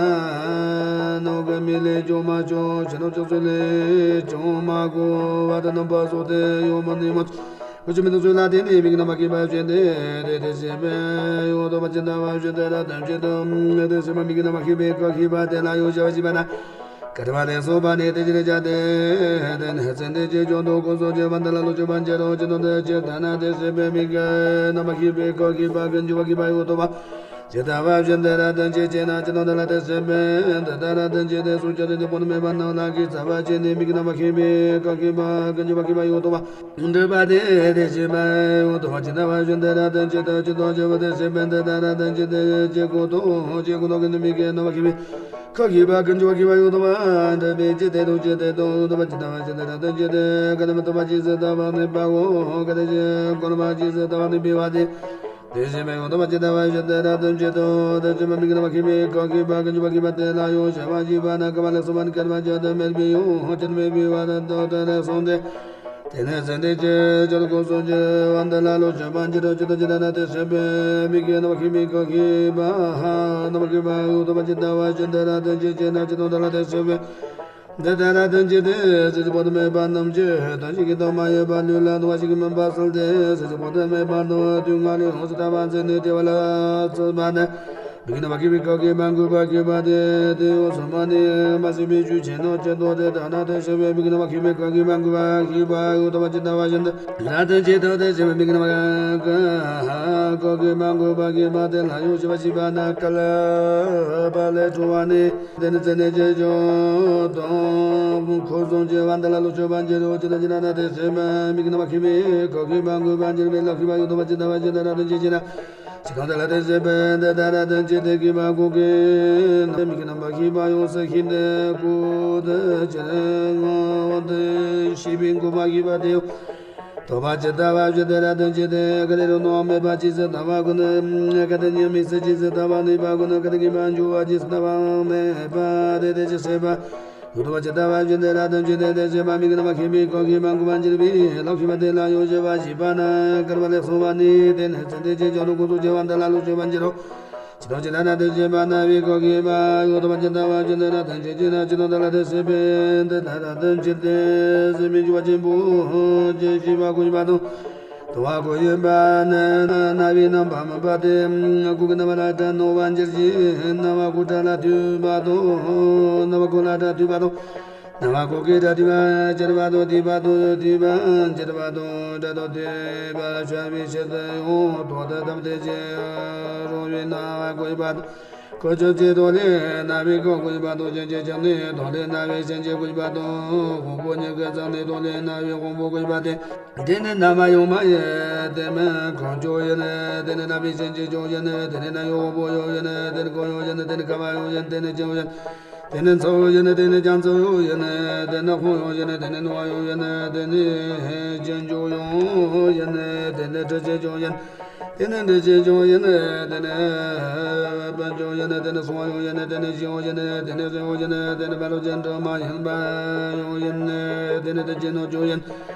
ནང་གི་མིག་ལས་ཀྱང་མ་བྱུང་། ཕྱི་རྣམ་ཅོག་ཙེ་ལས་ཀྱང་མ་གོ་བར་དུ་རྣམ་པ་སོགས་ཏེ་ཡང་མིག་རྣམ་པར་ཤེས་པ་ཡོད་དོ། མིག་ཏུ་གཟུགས་ལ་བརྟེན་ནས་མིག་རྣམ་པར་ཤེས་པ་སྐྱེས་ཏེ། དེ་དེ་བཞིན་གཤེགས་པས་ཡོད་དོ་བ་ཇི་ལྟ་བ་བཞིན་དུ་རབ་ཏུ་འཆད་དོ། དེ་བཞིན་མིག་རྣམ་པར་ཤེས་པའི་ཁོར་ཤེས་པ་དེ་ལ་ཡང་ཞེས་པ་ཞིག་པ་ན། སྐབས་ལ་སོགས་པ་ནི་དེ་བཞིན་བྱ་སྟེ། དེ་ནི་ཚེ་འདི་ཕྱི་ཆོག་ཏུ་ཁོང་སོགས་ཀྱི་བར་འདི་ལ་ལུགས་ཞུགས་པར་འགྱུར་རོ། ཇི་ལྟར་འདི་ཇི་ལྟར་ན་དེ་བཞིན་གཤེགས་པས་མིག་གི་རྣམ་པར་ཤེས་པའི་ཁོར་ཤེས་པ་ཀུན་འབྱུང་བ་ཤེས་པ་ཡོད་དོ་བ་ཇི་ལྟ་བ་བཞིན་དུ་རབ་ཏུ་འཆད་ཅེ་ན། ཇི་ལྟར་འདི་ལ་དེ་བཞིན་གཤེགས་པས་འདི་ལྟར་རབ་ཏུ་འཆད་དེ། གཟུགས་ཀྱི་ཚེ་འདི་སྤོབས་པ་མེད་པ་རྣམས་ལ་གི་རྩ་བ་བྱས་ནས་མིག་གི་རྣམ་པར་ཤེས་པའི་ཁོར་ཤེས་པ་ཀུན་འབྱུང་བ་ཤེས་པ་ཡོད་དོ་བ། འདོད་པ་དེ་དེ་བཞིན་གཤེགས་པས་ཡོད་དོ་བ་ཇི་ལྟ་བ་བཞིན་དུ་རབ་ཏུ་འཆད་དོ། ཇི་ལྟར་ཇི་ལྟར་དེ་བཞིན་གཤེགས་པས་འདི་ལྟར་རབ་ཏུ་འཆད་དེ། ཆེད་ཀུན་ཏུ་ཆེད་ཀུན་ཏུ་གི་མིག་གི་རྣམ་པར་ཤེས་པའི་ཁོར་ཤེས་པ་ཀུན་འབྱུང་བ་ཤེས་པ་ཡོད་དོ་བ། འདོད་པའི་ཅི་སྟེ་དང་ཅི་སྟེ་དང་ཡོད་དོ་བ་ཇི་ལྟ་བ་ཇི་ལྟར་རབ་ཏུ་འཆད་དེ། གལ་ཏེ་མི་རྟོག་པ་ཇི་སྲིད་ལྟ་བ་གནས་པའོ། གལ་ཏེ་ཞེས་བསྐུལ་བ་ཇི་སྲིད་ལྟ་བ་གནས་པའི་བར་དེ། དེ་བཞིན་གཤེགས་པས་ཡོད་དོ་བ་ཇི་ལྟ་བ་བཞིན་དུ་རབ་ཏུ་འཆད་དོ། དེ་བཞིན་མིག་གི་རྣམ་པར་ཤེས་པའི་ཁོར་ཤེས་པ་ཀུན་འབྱུང་བ་ཤེས་པ་དེ་ལ་ཡང་ཞེས་པ་ཞིག་པ་ན། སྐབས་ལ་སོགས་པ་ནི་སྐབས་ཅི་ཏུ་མེད་པའི་ཡང་ཅི་ཏུ་མེད་པའི་བར་དུ་དེ་ལས་བཟུང་སྟེ། དེ་ནི་ཚེ་འདི་ཕྱི་ཆོག་ཏུ་ཁོང་སོགས་ཀྱི་བར་འདི་ལ་ལུགས་ཞུགས་པར་འགྱུར་རོ། ཇི་ལྟར་ཇི་ལྟར་ན་དེ་བཞིན་གཤེགས་པས་མིག་གི་རྣམ་པར་ཤེས་པའི་ཁོར་ཤེས་པ་རྣམ་པར་ཤེས་པ་ཡོད་དོ་བ་ཇི་ལྟ་བ་བཞིན་དུ་རབ་ཏུ་འཆད་ཅེ་ན། ཇི་ལྟར་འདི་ལ་དེ་བཞིན་གཤེགས་པས་ འདི་ལྟར་ར་དོན་བྱེད་དེ། སྲིད་པོ་དུ་མེད་པ་རྣམས་ཀྱི་དོན་ཞིག་གི་དོན་མ་ཡིན་པ་ལུས་ལ་དུ་བ་ཞིག་གི་མུན་པ་སེལ་ཏེ། སྲིད་པོ་དུ་མེད་པ་རྣམས་དུས་ང་ལས་ཡོངས་སུ་ཐར་པ་མཛད་ནས་བདེ་བ་ལ་སྩོལ་བ་ནི། མིག་ནི་མ་ཁྱིམ་པའི་ཁོག་གི་མ་འགུལ་བ་ཁྱིམ་པ་དེ་དེ་ཡོངས་སུ་མ་ནི་མ་སྲིད་པའི་རྒྱུ་ཆེན་ནོ་ཅི་ཏོ་དེ་ལྟ་ན་དེ་ཤེས་པའི་མིག་ནི་མ་ཁྱིམ་པའི་ཁོག་གི་མ་འགུལ་བ་ཁྱིམ་པ་ཡོད་དོ་བ་ཅི་ལྟ་བ་བཞིན་དུ་ར་དོན་བྱེད་དོ་དེ་ཤེས་པའི་མིག་ནི་མ་ཁོག་གི་མ་འགུལ་བ་ཁྱིམ་པ་དེ་ལ་ཡོངས་ཤེས་པ་ཞིག་པ་ན་བསྐལ་པ་ལས་གྲོལ་བ་ནི། དེ་ནི་ཚེ་ནས་རྗེས་འཇོག་དང་འཁོར་གསུམ་གྱི་བར་འདི་ལ་ལོ་ཆོད་པ་འགྱུར་རོ། ཅི་ལྟར་ཅི་ལྟར་ན་དེ་སེམས་མིག་ནི་མ་ཁྱིམ་པའི་ཁོག་གི་མ་འགུལ་བ་འགྱུར་བའི་ལོ་ཁྱིམ་པ་ཡོད་དོ་བ་ཅི་ལྟ་བ་ཅི་ལྟར་ར་དོན་བྱེད་ཅི་ན། ཅི་དང་དེ་ལ་དེ་སེམས་པའི་འདི་ལྟར་ར་དོན་བྱེད་དེ་ཁྱིམ་པ་ཁོག་གི་མིག་རྣམ་པ་ཁྱིམ་པ་ཡོངས་སུ་ཁྱིམ་དེ་ཁོག་དེ་ཅི་ལ་ངོ་དེ་ཤེས་པའི་འགུལ་བ་ཁྱིམ་པ་དེ་ཡོད། དོ་བ་ཅི་ལྟ་བ་བཞིན་དེ་ལ་དོན་བྱེད་དེ། ག་དེ་རུ་ནོ་མེད་པ་ཅི་སྲིད་ལྟ་བ་ཀུན། ག་དེ་ཉིད་མི་སྲིད་ཅི་སྲིད་ལྟ་བ་ནུས་པ་ཀུན། ག་དེ་གི་མ་འཇུ་བ་ཅི་སྲིད་ལྟ་བ་མེད་པ་དེ་དེ་ཅི་སྲིད་པ། ཡོད་དོ་བ་ཅི་ལྟ་བ་བཞིན་དེ་ལ་དོན་བྱེད་དེ། དེ་བྱེད་པ་མིག་ནི་མ་ཁྱིམ་པའི་ཁོག་གི་མ་འགུལ་བ་འགྱུར་བའི་ལོ་ཁྱིམ་པ་དེ་ལ་ཡོངས་ཤེས་པ་ཞིག་པ་ན་བསྐལ་པ་ལས་གསུངས་པ་ནི། དེ་ནི་ཚེ་འདི་རྗེས་འཇོག་དང་འཁོར་གསུམ་གྱི་བར་འདི་ལ་ལོ་ཆོད་པ་འགྱུར་རོ། ཅི་དང་ཅི་ལྟར་ན་དེ་བྱེད་པ་ན་བའི་ཁོག་གི་མ་ཡོད་དོ་བ་ཅི་ལྟ་བ་བཞིན་དེ་ལ་དོན་བྱེད་ཅི་ན། ཅི་དང་དེ་ལ་དེ་སྲིད་པའི་འདི་ལྟར་དོན་བྱེད་དེ། སྲིད་པའི་འགྱུར་བ་ཆེན་པོ་ཅི་ཞིག་པ་ཀུན་པ་དང་། དུ་བ་ཀུན་ཡིན་པ་ནི་རྣ་བའི་རྣམ་པར་སྨིན་པ་སྟེ། ཁོག་གི་རྣམ་པ་ལ་སྒྲ་རྣོ་བ་འགྱུར་ཞིང་རྣ་བ་ཁོག་སྒྲ་ལ་ཐོས་པ་དང་། རྣ་བ་ཁོག་ལ་སྒྲ་ཐོས་པ་དང་། རྣ་བ་ཁོག་གི་སྒྲ་ཐོས་པ་གྱུར་པ་དང་ཐོས་པ་དང་ཐོས་པ་གྱུར་པ་དང་སྒྲ་དང་ཐོས་པ་ཤར་བའི་ཕྱིར་དུ་ཡང་དོན་དམ་དེ་ཅི་རུང་བའི་རྣ་བ་ཀུན་ཡིན་པ་དང་། ཁོག་ཆོས་ཅན་དོན་ལས་རྣ་བའི་ཁོག་ཀུན་ཡིན་པ་དང་། ཆོས་ཅན་ཆོས་ནི་དོན་ལས་རྣ་བའི་ཆོས་ཅན་ཀུན་ཡིན་པ་དང་། དབང་པོ་ཉིད་ཀྱི་ཚང་ནི་དོན་ལས་རྣ་བའི་དབང་པོ་ཀུན་ཡིན་པ་སྟེ། དེ་ནི་རྣ་བ་ཡང་མ་ཡིན། དེ་ནི་ཁོག་ཆོས་ཡིན། དེ་ནི་རྣ་བའི་ཆོས་ཅན་ཆོས་ཡིན། དེ་ནི་རྣ་ཡང་དབང་པོ་ཡང་ཡིན། དེ་ནི་ཁོག་ཡང་ཡིན། དེ་ནི་ཁ་བ་ཡང་ཡིན། དེ་ནི་ལྕེ་ཡང་ཡིན། དེ་ནི་ཚོར་བ་ཡིན། དེ་ནི་རྒྱ་མཚོ་ཡང་ཡིན། དེ་ནི་ཁོང་ཡང་ཡིན། དེ་ནི་རྣ་བ་ཡང་ཡིན། དེ་ནི་རྒྱན་ཆོས་ཡང་ཡིན། དེ་ནི་དྲི་ཆོས་ཡང་ཡིན། དེ་ནི་དྲི་ཆོས་ཡང་ཡིན། དེ་ནི་བརྣན་ཆོས་ཡང་ཡིན། དེ་ནི་གསང་བ་ཡང་ཡིན། དེ་ནི་གཞི་ཡང་ཡིན། དེ་ནི་གཟུགས་ཡང་ཡིན། དེ་ནི་ཕ་རོལ་ཏུ་འགྲོ་བ་མ་ཡིན་པ་ཡང་ཡིན། དེ་ནི་དེ་ཅན་ནོ་ཆོས་ཡིན།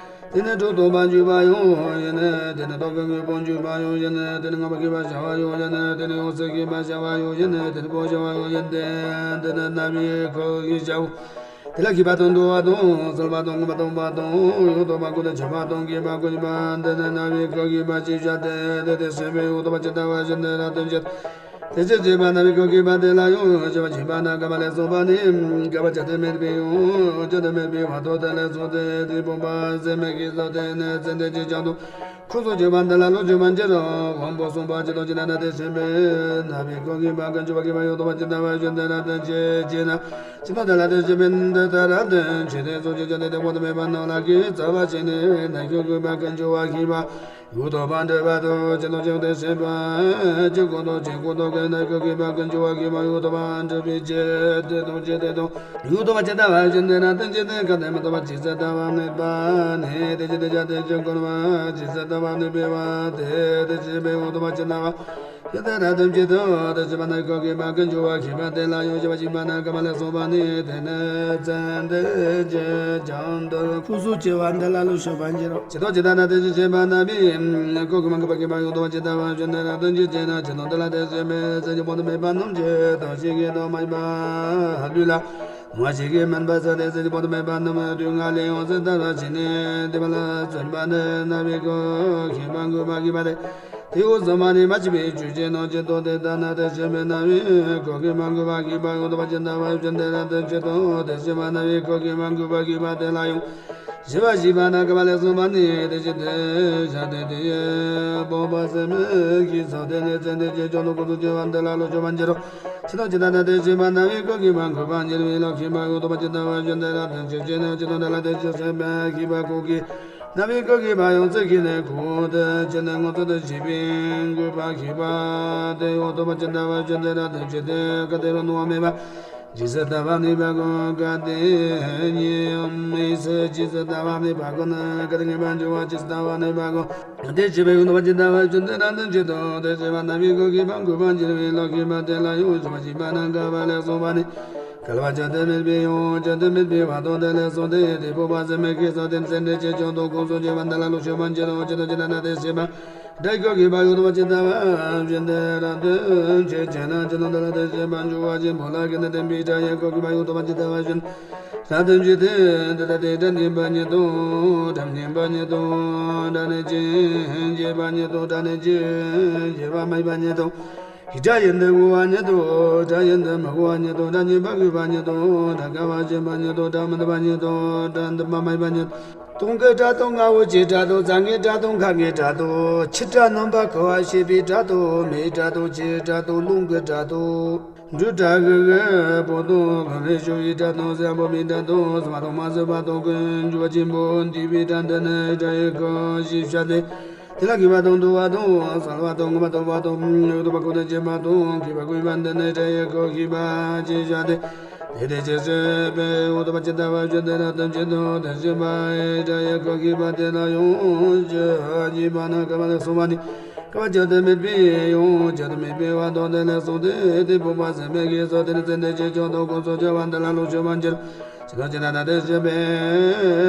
དེ་ནི་དྲི་དང་བར་འཇུག་པ་ཡང་ཡིན། དེ་ནི་ཐོག་གི་དངོས་པོར་འཇུག་པ་ཡང་ཡིན། དེ་ནི་རྔམ་པར་བྱེད་པ་ཤ་བ་ཡང་ཡིན། དེ་ནི་ཡང་སྲེག་བྱེད་པ་ཤ་བ་ཡང་ཡིན། དེ་ནི་སྤོ་ཤ་བ་ཡང་ཡིན་ཏེ། དེ་ནི་རྣ་བའི་ཁོག་གི་ཤ་བ། དེ་ལ་སྐྱེས་པ་དང་འདུ་བ་དང་གསལ་བ་དང་ངུ་བ་དང་བ་དང་ཡང་དག་པ་ཀུན་ཏུ་ཁྱབ་པ་དང་སྐྱེས་པ་ཀུན་ཡིན་པ། འདི་ནི་རྣ་བའི་ཁོག་གི་མ་ཞེས་བྱ་སྟེ། དེ་དེ་སེམས་དཔའི་ཡང་དག་པ་ཇི་ལྟ་བ་བཞིན་དེ་ལ་དོན་བྱེད། དེ་ཕྱིར་བྱས་པ་རྣ་བའི་ཁོག་གི་མ་དེ་ལ་ཡང་ཞེས་པ་ཞིག་པ་ན། བསྐལ་པ་ལས་གསུངས་པ་ནི། བསྐལ་པ་བརྒྱ་སྟོང་མེད་པའི་ཡང་བརྒྱ་སྟོང་མེད་པའི་བར་དུ་དེ་ལས་གསུངས་ཏེ། དེ་སྤངས་པ་ཟད་མི་ཤེས་སོ། དེ་ནི་ཚེ་འདི་རྗེས་འཇོག་དང་འཁོར་གསུམ་གྱི་བར་འདི་ལ་ལོ་ཆོད་པ་འགྱུར་རོ། དབང་པོ་གསུམ་པ་ཇི་ལྟ་ཇི་ལྟར་ན་དེ་སེམས་དཔའི་རྣ་བའི་ཁོག་གི་མ་ཀུན་འཇུག་པ་ཁྱིམ་པ་ཡང་དག་པ་ཇི་ལྟ་བ་བཞིན་དེ་ལ་དོན་བྱེད་ཅི་ན། ཅི་དང་དེ་ལ་དོན་བྱེད་པའི་འདི་ལྟར་དོན་བྱེད་དེ། གསུམ་གྱི་ཆོས་ནི་དེ་དབང་དུ་མེད་པ་རྣམས་ལ་གིས་རྩ་བ་ཤེས་ནས་རྣ་ཁོག་གི་མ་ཀུན་འཇུག་པ་ཁྱིམ་པ་ཡང་དག་པར་འདོད་པ་དང་། ཇི་ལྟར་ཅི་དེ་སེམས་དཔའ་ཆོས་ཀུན་ཏུ་ཆོས་ཀུན་ཏུ་ཀུན་རྣ་ཁོག་གི་མ་ཀུན་འཇུག་པ་ཁྱིམ་པ་ཡང་དག་པར་འདོད་པའི་ཕྱིར་དེ་དང་བཅས་ཏེ་དང་། ཡང་དག་པ་ཇི་ལྟ་བ་བཞིན་དེ་ལ་དོན་བྱེད་དེ། གལ་ཏེ་མི་རྟག་པ་ཇི་སྲིད་ལྟ་བ་མེད་པ་ནི། དེ་ཕྱིར་དེ་ཅག་དེ་ཕྱིར་བསྐལ་པ་ཇི་སྲིད་ལྟ་བ་ནུས་པའི་བར་དེ་དེ་ཕྱིར་སེམས་དཔའི་ཡང་དག་པ་ཇི་ལྟ་བ་ཇི་ལྟར་ན་དོན་བྱེད་དོ། དེ་ཕྱིར་མ་རྣ་ཁོག་གི་མ་ཀུན་འཇུག་པ་ཁྱིམ་པ་དེ་ལ་ཡང་ཞེས་པ་ཞིག་པ་ན། བསྐལ་པ་ལས་གསུངས་པ་ནི། དེ་ནི་ཚེ་འདི་རྗེས་འཇོག་དང་འཁོར་གསུམ་གྱི་བར་འདི་ལ་ལོ་ཆོད་པ་འགྱུར་རོ། ཇི་ལྟར་ཇི་ལྟར་ན་དེ་ཕྱིར་བྱས་པ་རྣ་བའི་ཁོག་གི་མ་འགུལ་བ་ཁྱིམ་པ་ཡང་དག་པ་ཇི་ལྟ་བ་བཞིན་དེ་ལ་དོན་བྱེད་ཅི་ན། ཇི་ལྟར་དེ་ལ་དེ་སེམས་དཔའི་ཚེ་འདི་དབང་དུ་མེད་པ་རྣམས་ཀྱི་དོན་ཞིག་གི་དོན་མ་ཡིན་པ་ལུས་ལ་མ་ཞིག་གི་མུན་པ་སེལ་ཏེ། ཚེ་འདི་དབང་དུ་མེད་པ་རྣམས་དུས་ང་ལས་ཡོངས་སུ་ཐར་བར་བྱས་ནས་བདེ་བ་ལ་སྩོལ་བ་ནི། རྣ་བའི་ཁོག་གི་མ་འགུལ་བ་ཁྱིམ་པ་དེ། དེ་འོག་ཚང་མ་ནི་མ་སྐྱེས་པའི་ཆོས་ཅན་ནོ། ཇི་ལྟར་དེ་ལྟ་ན་དེ་སེམས་དཔའི་རྣ་བའི་ཁོག་གི་མ་འགུལ་བ་ཁྱིམ་པ་ཡང་དག་པ་ཇི་ལྟ་བ་བཞིན་དེ་ལ་དོན་བྱེད་དོ། དེ་སེམས་དཔའ་རྣ་བའི་ཁོག་གི་མ་འགུལ་བ་ཁྱིམ་པ་དེ་ལ་ཡང་ཞེས་པ་ཞིག་པ་ན། བསྐལ་པ་ལས་གསུངས་པ་ནི། དེ་ཕྱིར་དེ་ཕྱིར་དེ་དེ་ཡི་སྤངས་པ་ཟད་མི་ཤེས་སོ། དེ་ནི་ཚེ་འདི་རྗེས་འཇོག་དང་འཁོར་གསུམ་གྱི་བར་འདི་ལ་ལོ་ཆོད་པ་འགྱུར་རོ། ཇི་ལྟར་ཇི་ལྟར་ན་དེ་སེམས་དཔའ་རྣ་བའི་ཁོག་གི་མ་འགུལ་བ་འགྱུར་བའི་ལོ་ཁྱིམ་པ་ཡང་དག་པ་ཇི་ལྟ་བ་བཞིན་དེ་ལ་དོན་བྱེད་ཅི་ན། ཇི་ལྟར་དེ་ལ་དེ་ཕྱིར་སེམས་དཔའ་ཁྱིམ་པ་ཁོག་གི་རྣ་བའི་ཁོག་གི་མ་ཡོངས་སུ་ཁེངས་ནས་ཁོག་དེ་ཕྱིར་ནི་མངོན་སུམ་དུ་བྱེད་པའི་འགུལ་བ་ཁྱིམ་པ་དེ་ཡང་དག་པ་ཇི་ལྟ་བ་བཞིན་དེ་ལ་དོན་བྱེད་དེ། གལ་ཏེ་རང་སྣང་བ་མེད་པ་ཇི་སྲིད་ལྟ་བ་ནུས་པ་ཀུན། གལ་ཏེ་ཉིད་མི་སྲིད་ཇི་སྲིད་ལྟ་བ་ནུས་པ་ཀུན། གལ་ཏེ་ངེས་པར་འབྱུང་བ་ཇི་སྲིད་ལྟ་བ་ནུས་པ་ཀུན། དེ་ཕྱིར་སེམས་དཔའ་ཡང་དག་པ་ཇི་ལྟ་བ་བཞིན་དེ་ལ་དོན་བྱེད་དོ། དེ་ཕྱིར་རྣ་བའི་ཁོག་གི་མ་འགུལ་བ་འགྱུར་བའི་ལོ་ཁྱིམ་པ་དེ་ལ་ཡང་ཞེས་པ་ཞིག་པ་ན། བསྐལ་པ་ལས་གསུངས་པ་ནི། བསྐལ་པ་བརྒྱ་སྟོང་མེད་པའི་ཡང་བརྒྱ་སྟོང་མེད་པའི་བར་དུ་དེ་ལས་གསུངས་ཏེ། དེ་སྤངས་པ་ཟད་མི་ཤེས་སོ། དེ་ནི་ཚེ་འདི་རྗེས་འཇོག་དང་འཁོར་གསུམ་གྱི་བར་འདི་ལ་ལོ་ཆོད་པ་འགྱུར་རོ། ཇི་ལྟར་ཇི་ལྟར་ན་དེ་སེམས་དཔའ་སྒྲ་ཡི་ཁོག་གི་མ་ཡང་དག་པ་ཇི་ལྟ་བ་བཞིན་དེ་ལ་དོན་བྱེད་ཅི་ན། ཇི་ལྟར་དེ་ལ་དེ་སེམས་དཔའ་འབྱུང་བ་ཆེན་པོ་ལ་གིས་ནི་བརྟེན་པའི་སྒྲ་ཡི་ཁོག་གི་མ་ཡང་དག་པ་ཇི་ལྟ་བ་བཞིན། ལྷ་ཐམས་ཅད་དེ་འདི་ལྟ་སྟེ། སྒྲ་སྙན་པ་ཉིད་དང་། སྒྲ་མི་སྙན་པ་ཉིད་དང་། སྒྲ་ནི་ཅི། བྱས་པ་ཉིད་དང་། སྒྲ་ནི་ཅི། བྱས་པ་མེད་པ་ཉིད་དང་། སྒྲ་ཡིན་ཏེ་གོ་བ་ཉིད་དང་། སྒྲ་ཡིན་ཏེ་མི་གོ་བ་ཉིད་དང་། སྒྲ་སྙན་པ་གོ་བ་ཉིད་དང་། སྒྲ་ག་བ་བྱས་པ་ཉིད་དང་། སྒྲ་མི་འདོད་པ་ཉིད་དང་། སྒྲ་འདོད་པ་མེད་པ་ཉིད་དང་། སྟོང་གི་སྒྲ་དང་། ལྔ་པོ་ཆེའི་སྒྲ་དང་། རྩ་ལྔའི་སྒྲ་དང་། ཁ་ལྔའི་སྒྲ་དང་། ཆུ་སྒྲ། རྣམ་པར་ཤེས་པའི་སྒྲ་དང་། མེའི་སྒྲ་དང་། ཆུའི་སྒྲ་དང་། རླུང་གི་སྒྲ་དང་། འབྲུ་སྒྲ་གི་གི་པོ་དང་། ལྷ་ལས་བྱུང་བའི་སྒྲ་དང་། གསལ་བ་མེད་པའི་སྒྲ་དང་། གསལ་བ་དང་མ་གསལ་བ་དང་། ཀུན་འབྱུང་བ་ཆེན་པོ་འདུས་པའི་སྒྲ་འདི་ནི་སྒྲ་ཡི་སྐད་ཞེས་བྱ་སྟེ། དེ་ལ་མཁས་པ་དང་མཐོ་བ་དང་། གསལ་བ་དང་ངོ་མ་མཐོ་བ་དང་། ཡང་དག་པར་ཁོ་ནར་བྱེད་པ་དང་། མཁས་པ་ཀུན་པ་འདི་ནི་སྒྲ་ཡི་སྐད་ཤེས་པ་ཞེས་བྱ་སྟེ། དེ་དེ་ཅི་སྲིད་པའི་ཡང་དག་པར་ཇི་ལྟ་བ་བཞིན་དེ་ལ་ལྟོས་བཅས་དང་དེ་ཤེས་པ་ཡི། སྒྲ་ཡི་སྐད་ཤེས་པ་དེ་ལ་ཡང་ཞེས་པ་ནི། བསྐལ་པ་ལས་གསུངས་པ་ནི། བསྐལ་པ་གཅིག་ཏུ་མེད་པའི་ཡང་གཅིག་ཏུ་མེད་པའི་བར་དུ་དེ་ལས་གསུངས་ཏེ། དེ་སྤངས་པ་ཟད་མི་ཤེས་སོ། དེ་ནས་ཚེ་འདས་ཕྱིན་ཅི་ལོག་ཀུན་སོགས་སྐྱེ་བ་འདི་ལ་ལོངས་སྤྱོད་པར་འགྱུར། ཇི་ལྟར་ཇི་ལྟར་ན་དེ་ཤེས་པས།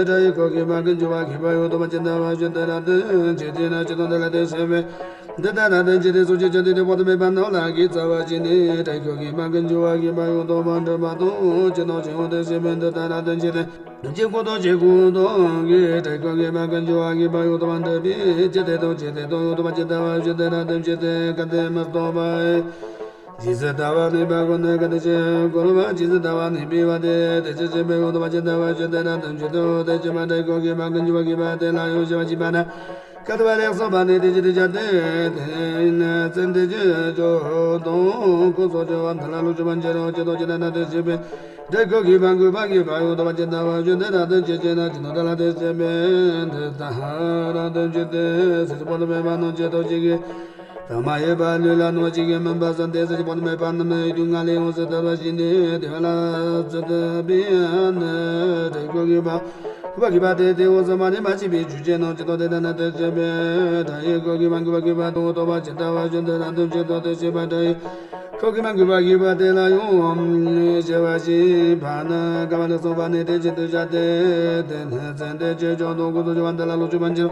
སྒྲ་ཡི་སྐད་ཤེས་པ་ཀུན་འབྱུང་བ་ཤེས་པ་ཡང་དག་པར་ཇི་ལྟ་བ་བཞིན་དེ་ལ་ལྟོས་བཅས་བྱས་ན། ཇི་ལྟར་འདི་ལ་དེ་ཤེས་པས། འདི་ལྟར་ན་དེ་ཇི་སྲིད་སུ་ཇི་ཆ་དེ་དེ་དཔག་ཏུ་མེད་པ་རྣམས་ལ་ཤེས་ཚར་བ་ཞིག་ནི། སྒྲ་ཡི་སྐད་ཤེས་པ་ཀུན་འབྱུང་བ་ཤེས་པ་ཡང་དག་པར་འགྲུབ་པ་དང་། ཇི་ལྟར་ཇི་ཡང་དེ་ཤེས་པས། འདི་ལྟར་ན་དེ་ཇི་སྲིད་ཇི་སྐད་དང་ཇི་སྐད་དུ་གི་སྒྲ་ཡི་སྐད་ཤེས་པ་ཀུན་འབྱུང་བ་ཤེས་པ་ཡང་དག་པར་འགྲུབ་པས། ཇི་སྐད་དང་ཇི་སྐད་དུ་ཡང་དག་པར་ཇི་ལྟ་བ་བཞིན་དེ་ལ་ལྟོས་བཅས་ཏེ། གལ་ཏེ་མི་རྟག་པ་ཇི་སྲིད་ལྟ་བ་ནུས་པ་ཀུན་ནི། གལ་ཏེ་ཆོས་ཀུན་ལ་ཇི་སྲིད་ལྟ་བ་ནུས་པའི་བར་དུ་དེ་ཇི་སྲིད་ཤེས་པས། ཡང་དག་པར་ཇི་ལྟ་བ་བཞིན་དེ་ལ་ལྟོས་བཅས་ཏེ། དེ་ཤེས་པ་སྒྲ་ཡི་སྐད་ཤེས་པ་ཀུན་འབྱུང་བ་ཤེས་པ་དེ་ལ་ཡང་ཞེས་པ་ཞེས་པ་ན། བསྐལ་པ་ལས་གསུངས་པ་ནི། དེ་ཅི་སྟེ་སྦྱར་ཏེ། དེ་ནི་ཚེ་འདས་ཕྱིན་ཅི་ལོག་དང་ཀུན་སོགས་སྐྱེ་བ་འདི་ལ་ལོངས་སྤྱོད་པར་འགྱུར་རོ། ཇི་ལྟར་ཇི་ལྟར་ན་དེ་ཤེས་པས། སྒྲ་ཡི་སྐད་ཤེས་པ་འགོག་པ་ཤེས་པ་ཡང་དག་པར་ཇི་ལྟ་བ་བཞིན་དེ་ལ་ལྟོས་བཅས་བྱས་ན། ཇི་ལྟར་འདི་ལ་དེ་ཤེས་པས། འདི་ལྟར་ལྟོས་བཅས་ཏེ། ཚེ་གཅིག་པོ་དུ་མེད་པ་རྣམས་ཇི་ལྟར་ཇི་སྐད་དུ་མ་ཡིན་པ་ལུས་ལ་སྣང་བ་ཇི་སྐད་མིན་པ་བསམས་ཏེ། ཚེ་གཅིག་པོ་དུ་མེད་པ་རྣམས་ཡིད་དུ་ངང་ལས་ཡང་སྲིད་ལྟ་བ་ཞིག་ནི། དེ་ལ་སྲིད་པའི་ནི་སྒྲ་ཡི་སྐད་ཤེས་པ་འགོག་པ་ཤེས་པ་སྟེ། དེ་འོང་ས་མ་ནི་མ་སྐྱེས་པའི་ཆོས་ཅན་ནོ། ཇི་ལྟར་དེ་ལྟར་ན་དེ་ཤེས་པས། སྒྲ་ཡི་སྐད་ཤེས་པ་འགོག་པ་ཤེས་པ་དང་ཡང་དག་པར་ཇི་ལྟ་བ་བཞིན་དེ་ལ་ལྟོས་བཅས་ཏེ། དེ་ཤེས་པ་སྒྲ་ཡི་སྐད་ཤེས་པ་འགོག་པ་ཤེས་པ་དེ་ལ་ཡང་ཞེས་པ་ཞེས་པ་ནི། བསྐལ་པ་ལས་གསུངས་པ་ནི། དེ་ཇི་སྲིད་སྦྱར་ཏེ། དེ་ནི་ཚེ་འདས་ཕྱིན་ཅི་ལོག་དང་ཀུན་སོགས་སྐྱེ་བ་འདི་ལ་ལོངས་སྤྱོད་པར་འགྱུར།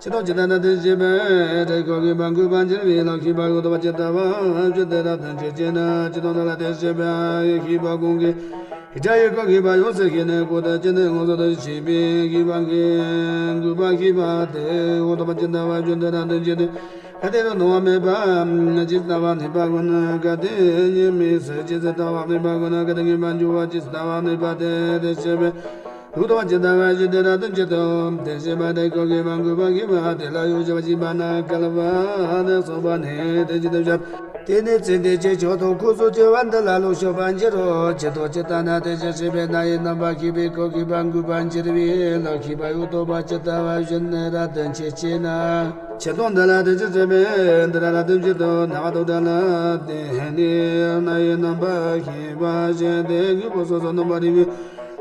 ཇི་ལྟར་ཇི་ལྟར་ན་དེ་ཤེས་པས། སྒྲ་ཡི་སྐད་ཤེས་པ་འགོག་པར་འགྱུར་བའི་ལམ་ཤེས་པ་ཡང་དག་པར་ཇི་ལྟ་བ་བཞིན་དེ་ལ་ལྟོས་བཅས་བྱས་ན། ཇི་ལྟར་འདི་ལ་དེ་ཤེས་པས། ཤེས་པ་གང་གིས་སྒྲ་ཡི་སྐད་ཤེས་པ་ཡང་སྲིད་ཤེས་ནས་འགོག་པར་འགྱུར་ནི་ངོ་མཚར་དུ་ཤེས་པས། ཤེས་པ་གང་གིས་འགོག་པ་ཤེས་པ་དེ་ཡང་དག་པར་ཇི་ལྟ་བ་བཞིན་དེ་ལ་ལྟོས་བཅས་ཏེ། གལ་ཏེ་རང་སྣང་བ་མེད་པ་ཇི་སྲིད་ལྟ་བ་ནུས་པ་ཀུན་ནི། གལ་ཏེ་ཉིད་མེད་ཚུལ་ཇི་སྲིད་ལྟ་བ་ནུས་པ་ཀུན་ནི། གལ་ཏེ་ངེས་པར་འབྱུང་བ་ཇི་སྲིད་ལྟ་བ་ནུས་པ་དེ་དེ་ཤེས་པས། ཡང་དག་པར་ཇི་ལྟ་བ་བཞིན་དེ་ལ་ལྟོས་བཅས་ཏེ། དེ་ཤེས་པ་སྒྲ་ཡི་སྐད་ཤེས་པ་འགོག་པ་ཤེས་པ་དེ་ལ་ཡང་ཞེས་པ་ཞེས་པ་ན། བསྐལ་པ་ལས་གསུངས་པ་ནི། དེ་ཇི་ལྟར་སྦྱར། དེ་ནི་ཚེ་འདས་ཕྱིན་ཅི་ལོག་དང་ཀུན་སོགས་སྐྱེ་བ་འདི་ལ་ལོངས་སྤྱོད་པར་འགྱུར་རོ། ཇི་ལྟར་ཇི་ལྟར་ན་དེ་ཇི་སྲིད་ཤེས་པས། རྣ་ཡི་རྣམ་པར་ཤེས་པའི་སྐད་ཤེས་པ་འགོག་པར་འགྱུར་བའི་ལམ་ཤེས་པ་ཡང་དག་པར་ཇི་ལྟ་བ་བཞིན་དེ་ལ་ལྟོས་བཅས་བྱས་ན། ཇི་ལྟར་འདི་ལ་དེ་ཇི་སྲིད་ཤེས་པས། འདི་ལ་ལྟོས་བཅས་ཏེ། རྣ་བ་དང་སྒྲ་ལ་བརྟེན་ནས་རྣ་ཡི་རྣམ་པར་ཤེས་པ་ཞེས་ཏེ་དངོས་པོ་སོ་སོར་སྣང་བ་རིག་པའི་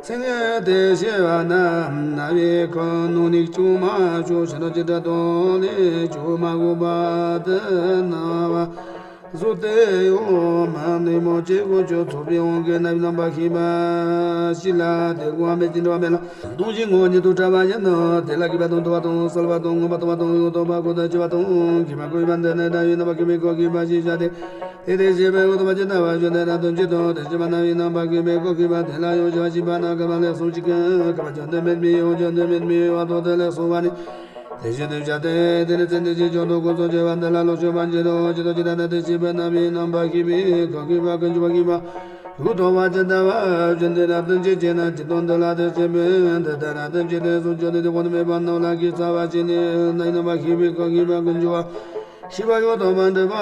ཚད་ངེས་དེ་ཤེས་པ་ན། རྣ་བའི་ཁམས་སྣང་ནས་ཀྱང་མ་བྱུང་། ཕྱི་སྣང་གི་སྒྲ་དོན་ལས་ཀྱང་མ་གོས་པ་དེ་རྣ་བ་གཟུགས་དེ་ཡང་མ་གནས་མོད་ཀྱི་དབང་ཕྱུག་ཚོགས་པའི་དབང་གིས་རྣ་བའི་རྣམ་པར་ཤེས་པ་ཞིག་ལ་དེ་གོ་བ་མེད་ཅིང་འདྲ་བ་མེད་ལ། སྟོང་གཞིའི་ངོ་བོ་ཉིད་དུ་བཀྲལ་བ་ཡིན་ནོ། དེ་ལ་མཁས་པ་དང་མཐོ་བ་དང་གསལ་བ་དང་ངོ་མ་མཐོ་བ་དང་ཡང་དག་པར་ཁོ་ནར་བྱེད་པ་དང་མཁས་པ་ཀུན་པ་འདི་ནི་སྒྲ་ཡི་རྣམ་པར་ཤེས་པའི་སྐད་ཤེས་པ་ཞེས་བྱ་སྟེ། དེ་དེ་ཤེས་པས། ཡང་དག་པར་ཇི་ལྟ་བ་བཞིན་དེ་ལ་ལྟོས་བཅས་ཏེ། དེ་ཤེས་པ་རྣ་བའི་རྣམ་པར་ཤེས་པའི་སྐད་ཤེས་པ་དེ་ལ་ཡང་ཞེས་པ་ཞེས་པ་ན། བསྐལ་པ་ལས་གསུངས་ཤིང་བསྐལ་པ་གཅིག་ཏུ་མེད་པའི་ཡང་གཅིག་ཏུ་མེད་པའི་བར་དུ་དེ་ལས་གསུངས་པ་ནི། དེ་ཤེས་དེ་བྱ་སྟེ། དེ་ནི་ཚེ་འདས་ཕྱིན་ཅི་ལོག་ཀུན་སོགས་སྐྱེ་བ་འདི་ལ་ལོངས་སྤྱོད་པར་འགྱུར་རོ། ཇི་ལྟར་ཇི་ལྟར་ན་དེ་ཤེས་པས། རྣ་བའི་རྣམ་པར་ཤེས་པའི་སྐད་ཤེས་པ་ཀུན་འབྱུང་བ་ཤེས་པ་ཡང་དག་པར་ཇི་ལྟ་བ་བཞིན་དེ་ལ་ལྟོས་བཅས་བྱས་ན། ཇི་ལྟར་འདི་ལ་དེ་ཤེས་པས། འདི་ལྟར་ན་དེ་ཤེས་ཏེ། སོ་སྐྱེ་ནི་དེ་དཔག་ཏུ་མེད་པ་རྣམས་ལ་ཤེས་ཚར་བ་ཞིག་ནི། རྣ་ཡི་རྣམ་པར་ཤེས་པའི་སྐད་ཤེས་པ་ཀུན་འབྱུང་བ་ཤེས་པ་ཡང་དག་པར་འགྲུབ་པ་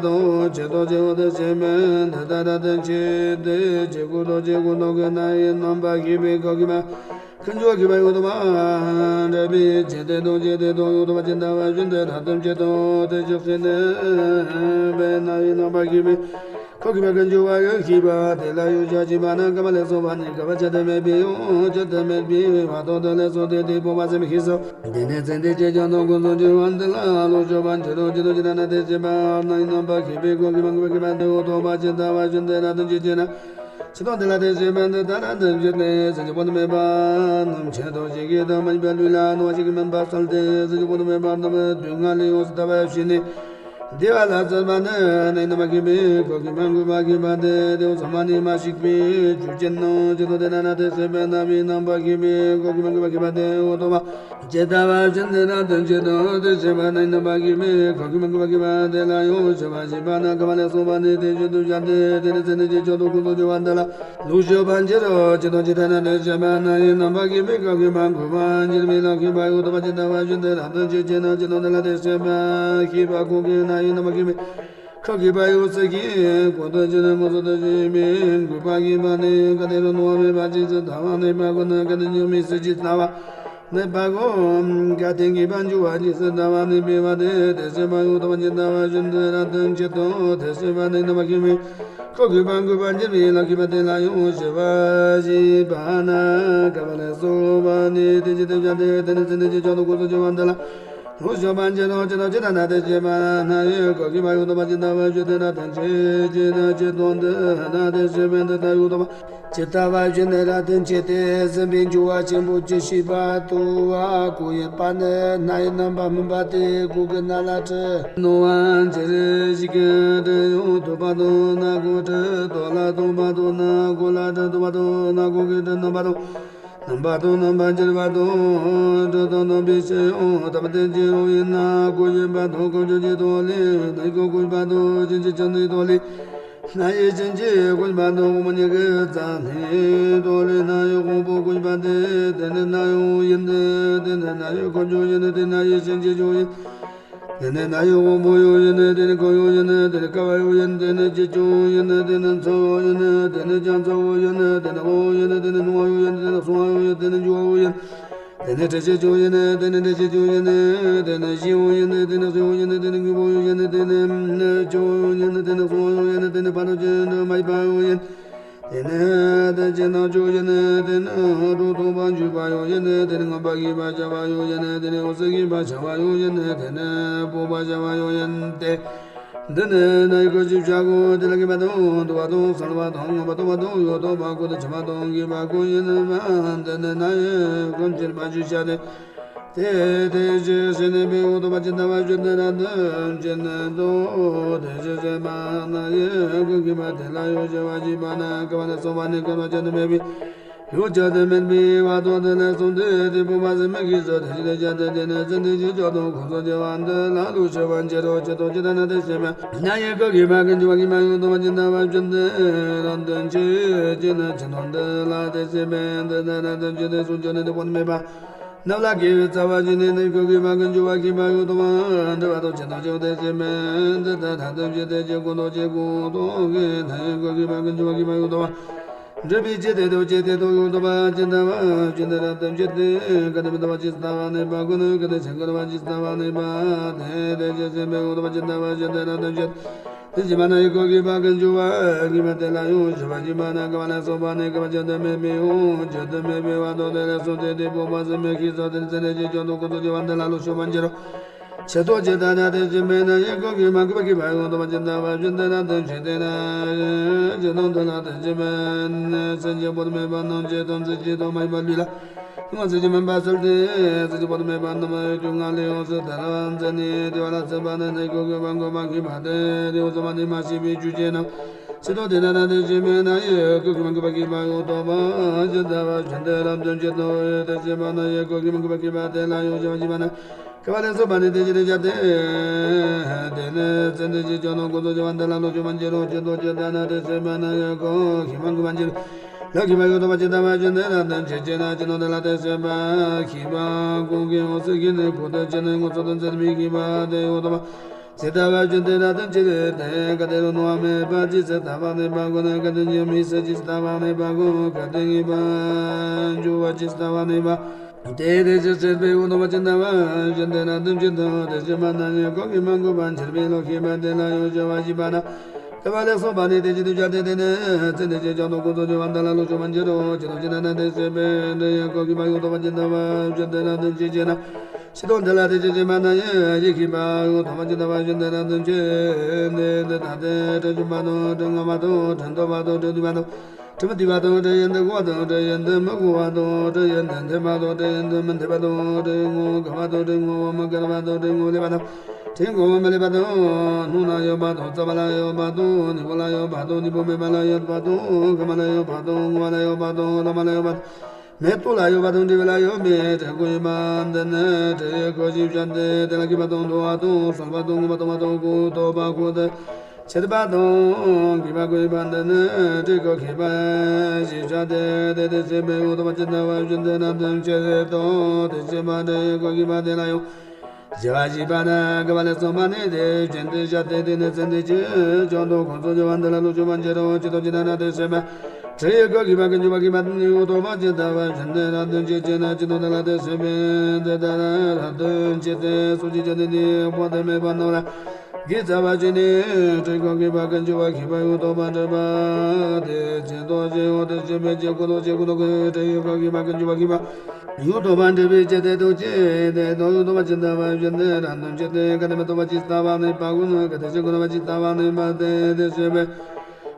དང་། ཇི་ལྟར་ཇི་ལྟར་དེ་ཤེས་པས། འདི་ལྟར་ན་དེ་ཤེས་ཏེ། ཇི་སྐད་དང་ཇི་སྐད་དུ་གི་རྣ་ཡི་རྣམ་པར་ཤེས་པའི་སྐད་ཤེས་པ་ཀུན་འབྱུང་བ་ཤེས་པ་ཡང་དག་པར་འགྲུབ་པས། ཇི་སྲིད་དང་ཇི་སྲིད་དུ་ཡང་དག་པར་ཇི་ལྟ་བ་བཞིན་དེ་ལ་ལྟོས་བཅས་ཏེ། དེ་ཇི་སྲིད་ཤེས་པས། རྣ་བའི་རྣམ་པར་ཤེས་པའི་སྐད་ཤེས་པ་ཀུན་འབྱུང་བ་ཡང་ཤེས་པ་དེ་ལ་ཡང་ཞེས་པ་ཞེས་པ་ན། བསྐལ་པ་ལས་གསུངས་པ་ནི། བསྐལ་པ་གཅིག་ཏུ་མེད་པའི་ཡང་གཅིག་ཏུ་མེད་པའི་བར་དུ་དེ་ལས་གསུངས་ཏེ། དེ་སྤངས་པ་ཟད་མི་ཤེས་སོ། དེ་ནི་ཚེ་འདས་ཕྱིན་ཅི་ལོག་ཀུན་སོགས་སྐྱེ་བ་འདི་ལ་ལོངས་སྤྱོད་པར་འགྱུར་རོ། ཇི་ལྟར་ཇི་ལྟར་ན་དེ་ཤེས་པས། རྣ་ཡི་རྣམ་པར་ཤེས་པའི་སྐད་ཤེས་པ་ཀུན་འབྱུང་བ་ཤེས་པ་ཡང་དག་པར་ཇི་ལྟ་བ་བཞིན་དེ་ལ་ལྟོས་བཅས་བྱས་ན། ཇི་ལྟར་འདི་ལ་དེ་ཤེས་པས། འདི་ལྟར་ན་དེ་ཤེས་ཏེ། ཚེ་གཅིག་པོ་དུ་མེད་པ་རྣམས་ཇི་ལྟར་ཇི་སྐད་དུ་མ་ཡིན་པ་ལུས་ལ་སྣང་བ་ཞིག་མིན་པ་བསམས་ཏེ། ཚེ་གཅིག་པོ་དུ་མེད་པ་རྣམས་དུས་ངན་ལས་ཡོངས་སུ་ཐར་བ་ཞིག་ནི། བདེ་བ་ལ་སོགས་པ་ནི་ནི་རྣམ་པར་ཤེས་པའི་ཁོག་གི་མ་གོས་པ་ཤེས་པ་སྟེ། དེ་ཚང་མ་ནི་མ་ཞིག་པའི་ཆོས་ཅན་ནོ། ཇི་ལྟར་དེ་ལྟ་ན་དེ་སྲིད་པའི་རྣམ་པར་ཤེས་པའི་ཁོག་གི་མ་གོས་པ་ཤེས་པ་སྟེ། འོ་ཐོབ་པ་ཇི་ལྟ་བ་བཞིན་དེ་ལ་དོན་ཆེད་དུ་དེ་སྲིད་པ་ནི་རྣམ་པར་ཤེས་པའི་ཁོག་གི་མ་གོས་པ་ཤེས་པ་དེ་ལ་ཡང་ཞི་བ་ཞེས་པ་ན་ཀ་བ་ལས་སོགས་པ་ནི་དེ་བཞིན་དུ་སྦྱར་ཏེ། དེ་ནི་ཚེ་འདི་ཕྱིར་བྱང་དུ་ཀུན་རྫོབ་སྦྱོར་བ་འདི་ལ། ལུགས་ཞུགས་པར་འགྱུར་རོ། ཇི་ལྟར་ཇི་ལྟར་ན་དེ་སྲིད་པ་ན་ཡི་རྣམ་པར་ཤེས་པའི་ཁོག་གི་མ་གོས་པར་འགྱུར་བའི་ལ་ཤེས་པ་ཡོད་དོ། ཇི་ལྟ་བ་བཞིན་དེ་ལ་དོན་ཆེད་ཅེ་ན། ཇི་ལྟར་དེ་ལ་དེ་སྲིད་པ་ཤེས་པ་ཁོག་གི་ན་ཡི་རྣམ་པར་ཤེས་པའི་ཁོག་གི་པ་ཡོད་ཚད་ཀྱི་གོ་དོན་ཅེ་ན། ངོ་སོ་དོན་ཅེས་མིན་གོས་པ་ཤེས་པ་ནི་ག་དེ་རུ་ནོར་བ་མེད་པ་ཇི་སྲིད་ལྟ་བ་ནི་པ་གོ་ན་ག་དེ་ཉིད་མི་སྲིད་ཇི་ལྟ་བ་ནི་པ་གོ། ག་དེ་གི་པ་འགྱུར་བ་ཇི་སྲིད་ལྟ་བ་ནི་པའི་བ་དེ་དེ་སྲིད་པ་ཡོད་དོ། ཇི་ལྟ་བ་བཞིན་དེ་ལ་དོན་ཆེད་དུ་དེ་སྲིད་པ་ནི་རྣམ་པར་ཤེས་པའི་ཁོག་གི་པ་གོས་པར་འགྱུར་བའི་ལ་ཤེས་པ་དེ་ལ་ཡང་ཞི་བ་ཞེས་པ་ན་ཀ་བ་ལས་སོགས་པ་ནི་དེ་ཅི་དེ་བྱ་དེ་དེ་ནི་ཚེ་འདི་ཕྱིར་བྱང་དུ་ཀུན་རྫོབ་སྦྱོར་བ་འདི་ལ། ལུགས་ཞུགས་པར་འགྱུར་རོ། ཇི་ལྟར་ཇི་ལྟར་ན་དེ་སྲིད་པ་ན་ཡི་ཁོག་གི་པ་ཡོད་དོ། ཇི་ལྟ་བ་བཞིན་དེ་ལ་དོན་ཆེད་ཅེ་ན། ཇི་ལྟར་དེ་ལྟ་ན་དེ་སྲིད་པའི་འདི་ལྟ་ཡོད་དོ། ཇི་ལྟ་བ་བཞིན་དེ་ལ་དོན་ཆེད་དེ་སྲིད་པའི་འགྱུར་བ་ཆེན་པོ་ཇི་སྲིད་པ་དུ་བ་གོས་པ་ནི་སྣའི་རྣམ་པར་སྨིན་པ་སྟེ། གོས་ཀྱི་སྣ་ལ་དྲི་ནོར་བ་འཇིགས་ཤིང་གི་དྲི་ཡང་ཐོབ་པ་དང་སྣ་ཁོག་དྲི་དོག་ལ་སྟོང་པ་དང་སྣ་ཁོག་ལ་དྲི་དོག་པ་དང་སྣ་ཁོག་གི་དྲི་རྣམ་པ་དང་། རྣམ་པ་དང་རྣམ་པར་འགྱུར་བ་དང་། དྲི་དང་རྣམ་པའི་ཕྱིར་ཡང་ཐ་མ་དེ་ཅི་རུང་ཡིན་ན་གོས་ཡིན་པ་དང་། ཁོག་ཆགས་ཀྱི་ཐོག་ལས་སྣའི་ཁོག་གོས་པ་དང་། གཞན་གྱི་ཆགས་སྣའི་ཐོག་ལས་སྣ་ཡི་གཞན་གྱི་གོས་པ་དང་། དབང་པོ་གཉིས་ཀྱི་རྩ་སྣའི་ཐོག་ལས་སྣ་ཡི་དབང་པོ་གོས་པ་སྟེ། དེ་ནི་སྣ་ཡང་ཡིན་ཏེ། དེ་ནི་སྣ་ཡི་ཁོག་ཀྱང་ཡིན། དེ་ནི་སྣ་ཡི་གཞན་གྱི་ཀྱང་ཡིན། དེ་ནི་སྣ་ཡི་དབང་པོ་ཡང་ཡིན། དེ་ནི་ཁོག་ཡང་ཡིན། དེ་ནི་ཀ་བ་ཡང་ཡིན། དེ་ནི་ལྕེ་ཀྱང་ཡིན། དེ་ནི་ཚོར་བ་ཡང་ཡིན། དེ་ནི་རྒྱ་མཚོ་ཡང་ཡིན། དེ་ནི་གློ་བ་ཡང་ཡིན། དེ་ནི་སྣང་བ་ཡང་ཡིན། དེ་ནི་གསང་བ་ཡང་ཡིན། དེ་ནི་འཇུག་པ་ཡང་ཡིན། དེ་ནི་དྲི་ཞིམ་ཀྱང་ཡིན། དེ་ནི་དྲི་ཞིམ་ཀྱང་ཡིན། དེ་ནི་ཞི་བ་ཡང་ཡིན། དེ་ནི་སྲེད་པ་ཡང་ཡིན། དེ་ནི་གོས་པ་ཡང་ཡིན། དེ་ནི་ཆགས་པ་ཡང་ཡིན། དེ་ནི་གསང་བ་ཡང་ཡིན། དེ་ནི་ཕར་ཕྱིན་དྲི་མ་ཡིན་པ་ཡང་ཡིན། དེ་ནི་དོན་གྱི་རྣམ་གཅོད་ཡིན། དེ་ནི་སྒྲོ་མཐོང་བར་འགྱུར་བ་ཡང་ཡིན། དེ་ནི་མངོན་པར་ཤེས་པར་བྱ་བ་ཡང་ཡིན། དེ་ནི་འོད་གསལ་ཤེས་པར་བྱ་བ་ཡང་ཡིན། དེ་ནི་སྤོང་བར་བྱ་བ་ཡང་ཡིན་ཏེ། འདི་ནི་སྣ་ཡི་ཁོག་ཅེས་བྱ་གོ། དེ་ལ་མཁས་པ་དང་དུ་བ་དང་གསང་བ་དང་མངོན་པར་རྟོགས་པ་དང་ཡོད་དོ། ཁོ་ནི་ཆགས་པ་དང་སྐྱེས་པ་ཀུན་ཡིན་པ། འདི་ནི་སྣ་ཡི་ཁོག་ཅེས་པ་ཞེས་བྱ་སྟེ། དེ་དེ་ཕྱིར་སེམས་ནི་པའི་འོ་ཐོབ་པ་ཇི་ལྟ་བ་བཞིན་དེ་ལ་དོན་ཆེན་དུ། དེ་ཕྱིར་སེམས་པ་ན་ཡི་ཀུན་མཁྱེན་པ་དེ་ལ་ཡང་ཞི་བ་ཞེས་པ་ན་ཀ་བ་ལས་སོགས་པ་ནི་བསྐལ་པ་གཅིག་ཏུ་མེད་པའི་ཡང་གཅིག་ཏུ་མེད་པའི་བར་དུ་དེ་ལས་བྱུང་སྟེ། དེ་སྤོང་བ་ཟད་མི་ཤེས་སོ། དེ་ཕྱིར་དེ་ཆགས་ཏེ་དེ་ནི་ཚེ་འདི་ཕྱིར་བྱང་དུ་ཀུན་རྫོབ་སྦྱོར་བ་འདི་ལ་ལུགས་ཞུགས་པར་འགྱུར་རོ། ཇི་ལྟར་ཇི་ལྟར་ན་དེ་སེམས་པ་ན་ཡི་ཀུན་མཁྱེན་པ་ཀུན་འགྱུར་བ་ཤེས་པ་ཡང་ཐོབ་པ་ཇི་ལྟ་བ་བཞིན་དེ་ལ་དོན་ཆེད་ཅེ་ན། ཇི་ལྟར་འདི་ལ་དེ་སེམས་པ་འདི་ལྟར་ན་དོན་ཆེད་དེ་གསུངས་ཀྱང་ནི་དེ་སྤོང་ནི་མེད་པ། རྣམས་ལ་དགེ་བའི་རྩ་བ་བཞིན་ནི་ནི་ཀུན་མཁྱེན་པ་ཀུན་འགྱུར་བ་ཤེས་པ་ཡང་ཐོབ་པ་འདི་བ་དང་ཇི་ལྟར་ཆེ་བ་དེ་སེམས་པ་འདི་ལྟར་ཐ་དད་ཅེས་དེ་ཅི་ཀུན་རྟོག་ཅེས་ཀུན་རྟོག་གི་ན་ཡི་ཀུན་མཁྱེན་པ་ཀུན་འགྱུར་བ་ཤེས་པ་ཡང་ཐོབ་པ། འདྲེས་པའི་ཕྱིར་དེ་ལྟ་བུ་ཅེས་དེ་ལྟ་བུ་ཡང་ཐོབ་པ་ཇི་ལྟ་བ་བཞིན་དེ་ལ་དོན་ཆེད་དེ་ག་དེ་མི་ལྟ་བ་ཇི་སྲིད་ལྟ་བ་ནི་པ་ཀུན་ནི་ག་དེ་ཕྱིར་འགལ་བ་ཇི་སྲིད་ལྟ་བ་ནི་པ། དེ་དེ་ཅེས་སེམས་པའི་ཡང་ཐོབ་པ་ཇི་ལྟ་བ་བཞིན་དེ་ལ་དོན་ཆེད། དེ་ཕྱིར་མ་ན་ཡི་ཀུན་མཁྱེན་པ་ཀུན་འགྱུར་བ་ཤེས་པ་དེ་ལ་ཡང་ཞི་བ་ཞེས་པ་ན་ཀ་བ་ལས་སོགས་པ་ནི་བསྐལ་པ་གཅིག་ཏུ་མེད་པའི་ཡང་གཅིག་ཏུ་མེད་པའི་བར་དུ་དེ་ལས་བྱུང་སྟེ་དེ་སྤོང་བ་ཟད་མི་ཤེས་སོ། དེ་ནི་ཚེ་འདི་ཕྱིར་བྱང་དུ་ཀུན་རྫོབ་སྦྱོར་བ་འདི་ལ་ལུགས་ཞུགས་པར་འགྱུར་རོ། ཇི་ལྟར་ཇི་ལྟར་ན་དེ་སེམས་པ་ན་ཡི་ཀུན་མཁྱེན་པ་ཀུན་མཁྱེན་པ་ཡང་ཐོབ་པ་ཇི་ལྟ་བ་བཞིན་དེ་ལ་དོན་ཆེད་དེ་ན། ཇི་ལྟར་འདི་ལ་དེ་སེམས་པ་ན་སེམས་ཅན་པོ་དང་མེད་པ་རྣམས་ཀྱི་དོན་ཚུལ་གྱི་དོན་མ་ཡིན་པ་ལུས་ལ། སྔོན་ཚེ་ཀྱི་མུན་པ་སེལ་ཏེ། ཚེ་གཅིག་པོ་དང་མེད་པ་རྣམས་རྒྱུད་ལྔ་ལས་ཡོངས་སུ་ཐར་བར་མཛད་ནས། བདེ་བ་ལ་སོགས་པ་ནི་ནི་ཀུན་མཁྱེན་པ་ཀུན་མཁྱེན་པ་སྟེ། དེ་འོ་ཚང་མ་ནི་མ་ཤེས་པའི་རྒྱུ་ཅན་ནམ། ཇི་ལྟར་དེ་ལྟ་ན་དེ་སེམས་པ་ན་ཡི་ཀུན་མཁྱེན་པ་ཀུན་མཁྱེན་པ་ཡང་ཐོབ་པ་ཇི་ལྟ་བ་བཞིན་དེ་ལ་དོན་ཆེད་དུ། དེ་སེམས་པ་ན་ཡི་ཀུན་མཁྱེན་པ་ཀུན་མཁྱེན་པ་དེ་ལ་ཡང་ཞི་བ་ཞེས་པ་ན། བསྐལ་པ་ལས་སོགས་པ་ནི་དེ་ཕྱིར་བྱ་སྟེ། དེ་ནི་ཚེ་འདི་ཕྱིར་བྱང་དུ་ཀུན་རྫོབ་སྦྱོར་བ་འདི་ལ་ལུགས་ཞུགས་པར་འགྱུར་རོ། ཇི་ལྟར་ཇི་ལྟར་ན་དེ་སེམས་པ་ན་ཡི་ཀུན་མཁྱེན་པ་ཀུན་མཁྱེན་པ་འགྱུར། ལ་ཤེས་པ་ཡང་ཐོབ་པ་ཇི་ལྟ་བ་བཞིན་དེ་ལ་དོན་ཆེད་ཅེ་ན། ཇི་ལྟར་དེ་ལ་དེ་སེམས་པ་ཤེས་པ་ཀུན་མཁྱེན་འོད་གསལ་ཤེས་ནི་ཁོ་ཐག་ཆོད་ནས་མངོན་སུམ་དུ་མཛད་པའི་ཤེས་པ་དེ་ཡང་ཐོབ་པ་ཇི་ལྟ་བ་བཞིན་དེ་ལ་དོན་ཆེད་དེ། ག་དེ་རུ་སྣང་བ་མེད་པ་ཇི་སྲིད་ལྟ་བ་ནི་པ་ཀུན་ནི་ག་དེ་ཉིད་མི་སྲིད་ཇི་སྲིད་ལྟ་བ་ནི་པ་ཀུན་ག་དེ་ངེས་པར་འབྱུང་བ་ཇི་སྲིད་ལྟ་བ་ནི་པ། དེ་དེ་ཕྱིར་སྲིད་པའི་འོ་ཐོབ་པ་ཇི་ལྟ་བ་བཞིན་དེ་ལ་དོན་ཆེད་དུ། དེ་སེམས་པ་ན་ཡི་ཀུན་མཁྱེན་པ་ཀུན་མཁྱེན་པ་འགྱུར་བའི་ལ་ཤེས་པ་དེ་ལ་ཡང་ཞི་བ་ཞེས་པ་ན། བསྐལ་པ་ལས་སོགས་པ་ནི་དེ་ཕྱིར་དེ་བྱ་སྟེ། དེ་ནི་ཚེ་འདི་ཕྱིར་བྱང་དུ་ཀུན་རྫོབ་སྦྱོར་བ་འདི་ལ་ལུགས་ཞུགས་པར་འགྱུར་རོ། ཇི་ལྟར་ཇི་ལྟར་ན་དེ་སེམས་པ་ན་ཡི་ཀུན་མཁྱེན་པ་ཡང་ཐོབ་པ་ཇི་ལྟ་བ་བཞིན་དེ་ལ་དོན་ཆེད་ཅེ་ན། ཇི་ལྟར་འདི་ལ་དེ་ཕྱིར་སེམས་པ་ན་ཡི་ཤེས་པ་ཡང་ཐོབ་པ་ཇི་ལྟ་བ་བཞིན་དེ་ལ་དོན་ཆེད་དེ། འདི་ལྟ་སྟེ། དྲི་ཞིམ་པ་དང་དྲི་ངར་བ་དང་དྲི་དུས་པ་དང་། དྲི་མི་དུས་པ་དང་། དྲི་ཡིན་དུ་གོ་བ་དང་། དྲི་ཡིན་དུ་མི་གོ་བ་དང་། དྲི་ཡིན་དུ་འཐིབས་པ་དང་། དྲི་ཡིན་དུ་མི་འཐིབས་པ་དང་། དྲི་ངོ་དགའ་བ་དང་། དྲི་ངོ་མི་དགའ་བ་དང་། དྲི་ངོ་ལེགས་པ་དང་། དྲི་གོང་མ་ལས་བར་དུ། སྣུམ་ལ་ཡོད་བར་དུ། རྩ་བ་ལ་ཡོད་བར་དུ། ནུས་པ་ལ་ཡོད་བར་དུ། ནུས་པ་མེད་པ་ལ་ཡོད་བར་དུ། ཁ་མ་ལ་ཡོད་བར་དུ། ངུ་བ་ལ་ཡོད་བར་དུ། ལ་མ་ལ་ཡོད་བར་དུ། མེ་ཏོག་ལ་ཡོད་བར་དུ། འབྲས་བུ་ལ་ཡོད་མེད་དྲི་གོང་མ་འདི་ནི་དྲི་གོང་བཞི་བྱ་སྟེ། དེ་ལ་སྐྱེས་པ་དང་འདུ་བ་དང་གསལ་བ་དང་ངུ་བ་དང་བ་དང་ཀུན་རྟོག་པ་ཀུན་ཏུ་ཆེ་བ་དང་གི་བ་གོང་མ་འདི་ནི་དྲི་གོང་མ་བཞི་བྱ་སྟེ། དེ་དེ་ཤེས་པའི་འོད་དང་བ་ཇི་ལྟ་བ་བཞིན་དེ་ན་དོན་ཆེ་དོ་དེ་ཤེས་པ་དྲི་གོང་མ་དེ་ལ་ཡང་། བཞི་པ་བཞི་པ་ན་དགུ་པ་ལས་གསུམ་པ་ནི་དེ་བཞིན་དུ་བྱ་སྟེ། དེ་ནི་ཚེ་འདི་ཕྱི་ཕྱོགས་དུ་ཁོང་ཚོ་འགྱུར་བ་འདི་ལ་ལུགས་ཕྱོགས་པ་འགྱུར་རོ། ཇི་ལྟར་ཇི་ལྟར་ན་དེ་ཤེས་པ་དྲི་གོང་མ་གི་བ་ཀུན་འགྱུར་བ་གི་བ་ནི་འོད་དང་བ་ཇི་ལྟ་བ་བཞིན་དེ་ན་དོན་ཆེ་ཆེ་ན་ཇི་ལྟར་དེ་ལ་དེ་ཤེས་པ་འདི་ལྟར་དོན་ཆེ་སྟེ། སུ་ཇི་ཇི་ནི་དེ་པོ་དེ་མེད་པ་རྣམས་ལ། གི་རྩ་བ་ཅན་ནི་དྲི་གོང་མ་གི་བ་ཀུན་འགྱུར་བ་གི་བ་འོད་དང་བ་འདྲེས་པ་དེ་ཇི་ལྟར་ཇི་ལྟར་དེ་ཤེས་པ་ཇི་ལྟར་ཇི་ལྟར་གི་དྲི་གོང་མ་གི་བ་ཀུན་འགྱུར་བ་གི་བ། འོད་དང་བ་འདྲེས་པའི་ཕྱིར་ཏེ། དོན་ཆེ་སྟེ་དོན་འོད་དང་བ་ཇི་ལྟ་བ་བཞིན་དེ་ལ་དོན་ཆེ་སྟེ། ག་དེ་མེད་དོ་བ་ཇི་ལྟ་བ་ནི་བ་ཀུན་ག་དེ་ཤེས་གོང་བ་ཇི་ལྟ་བ་ནི་བ་སྟེ་དེ་ཤེས་པ།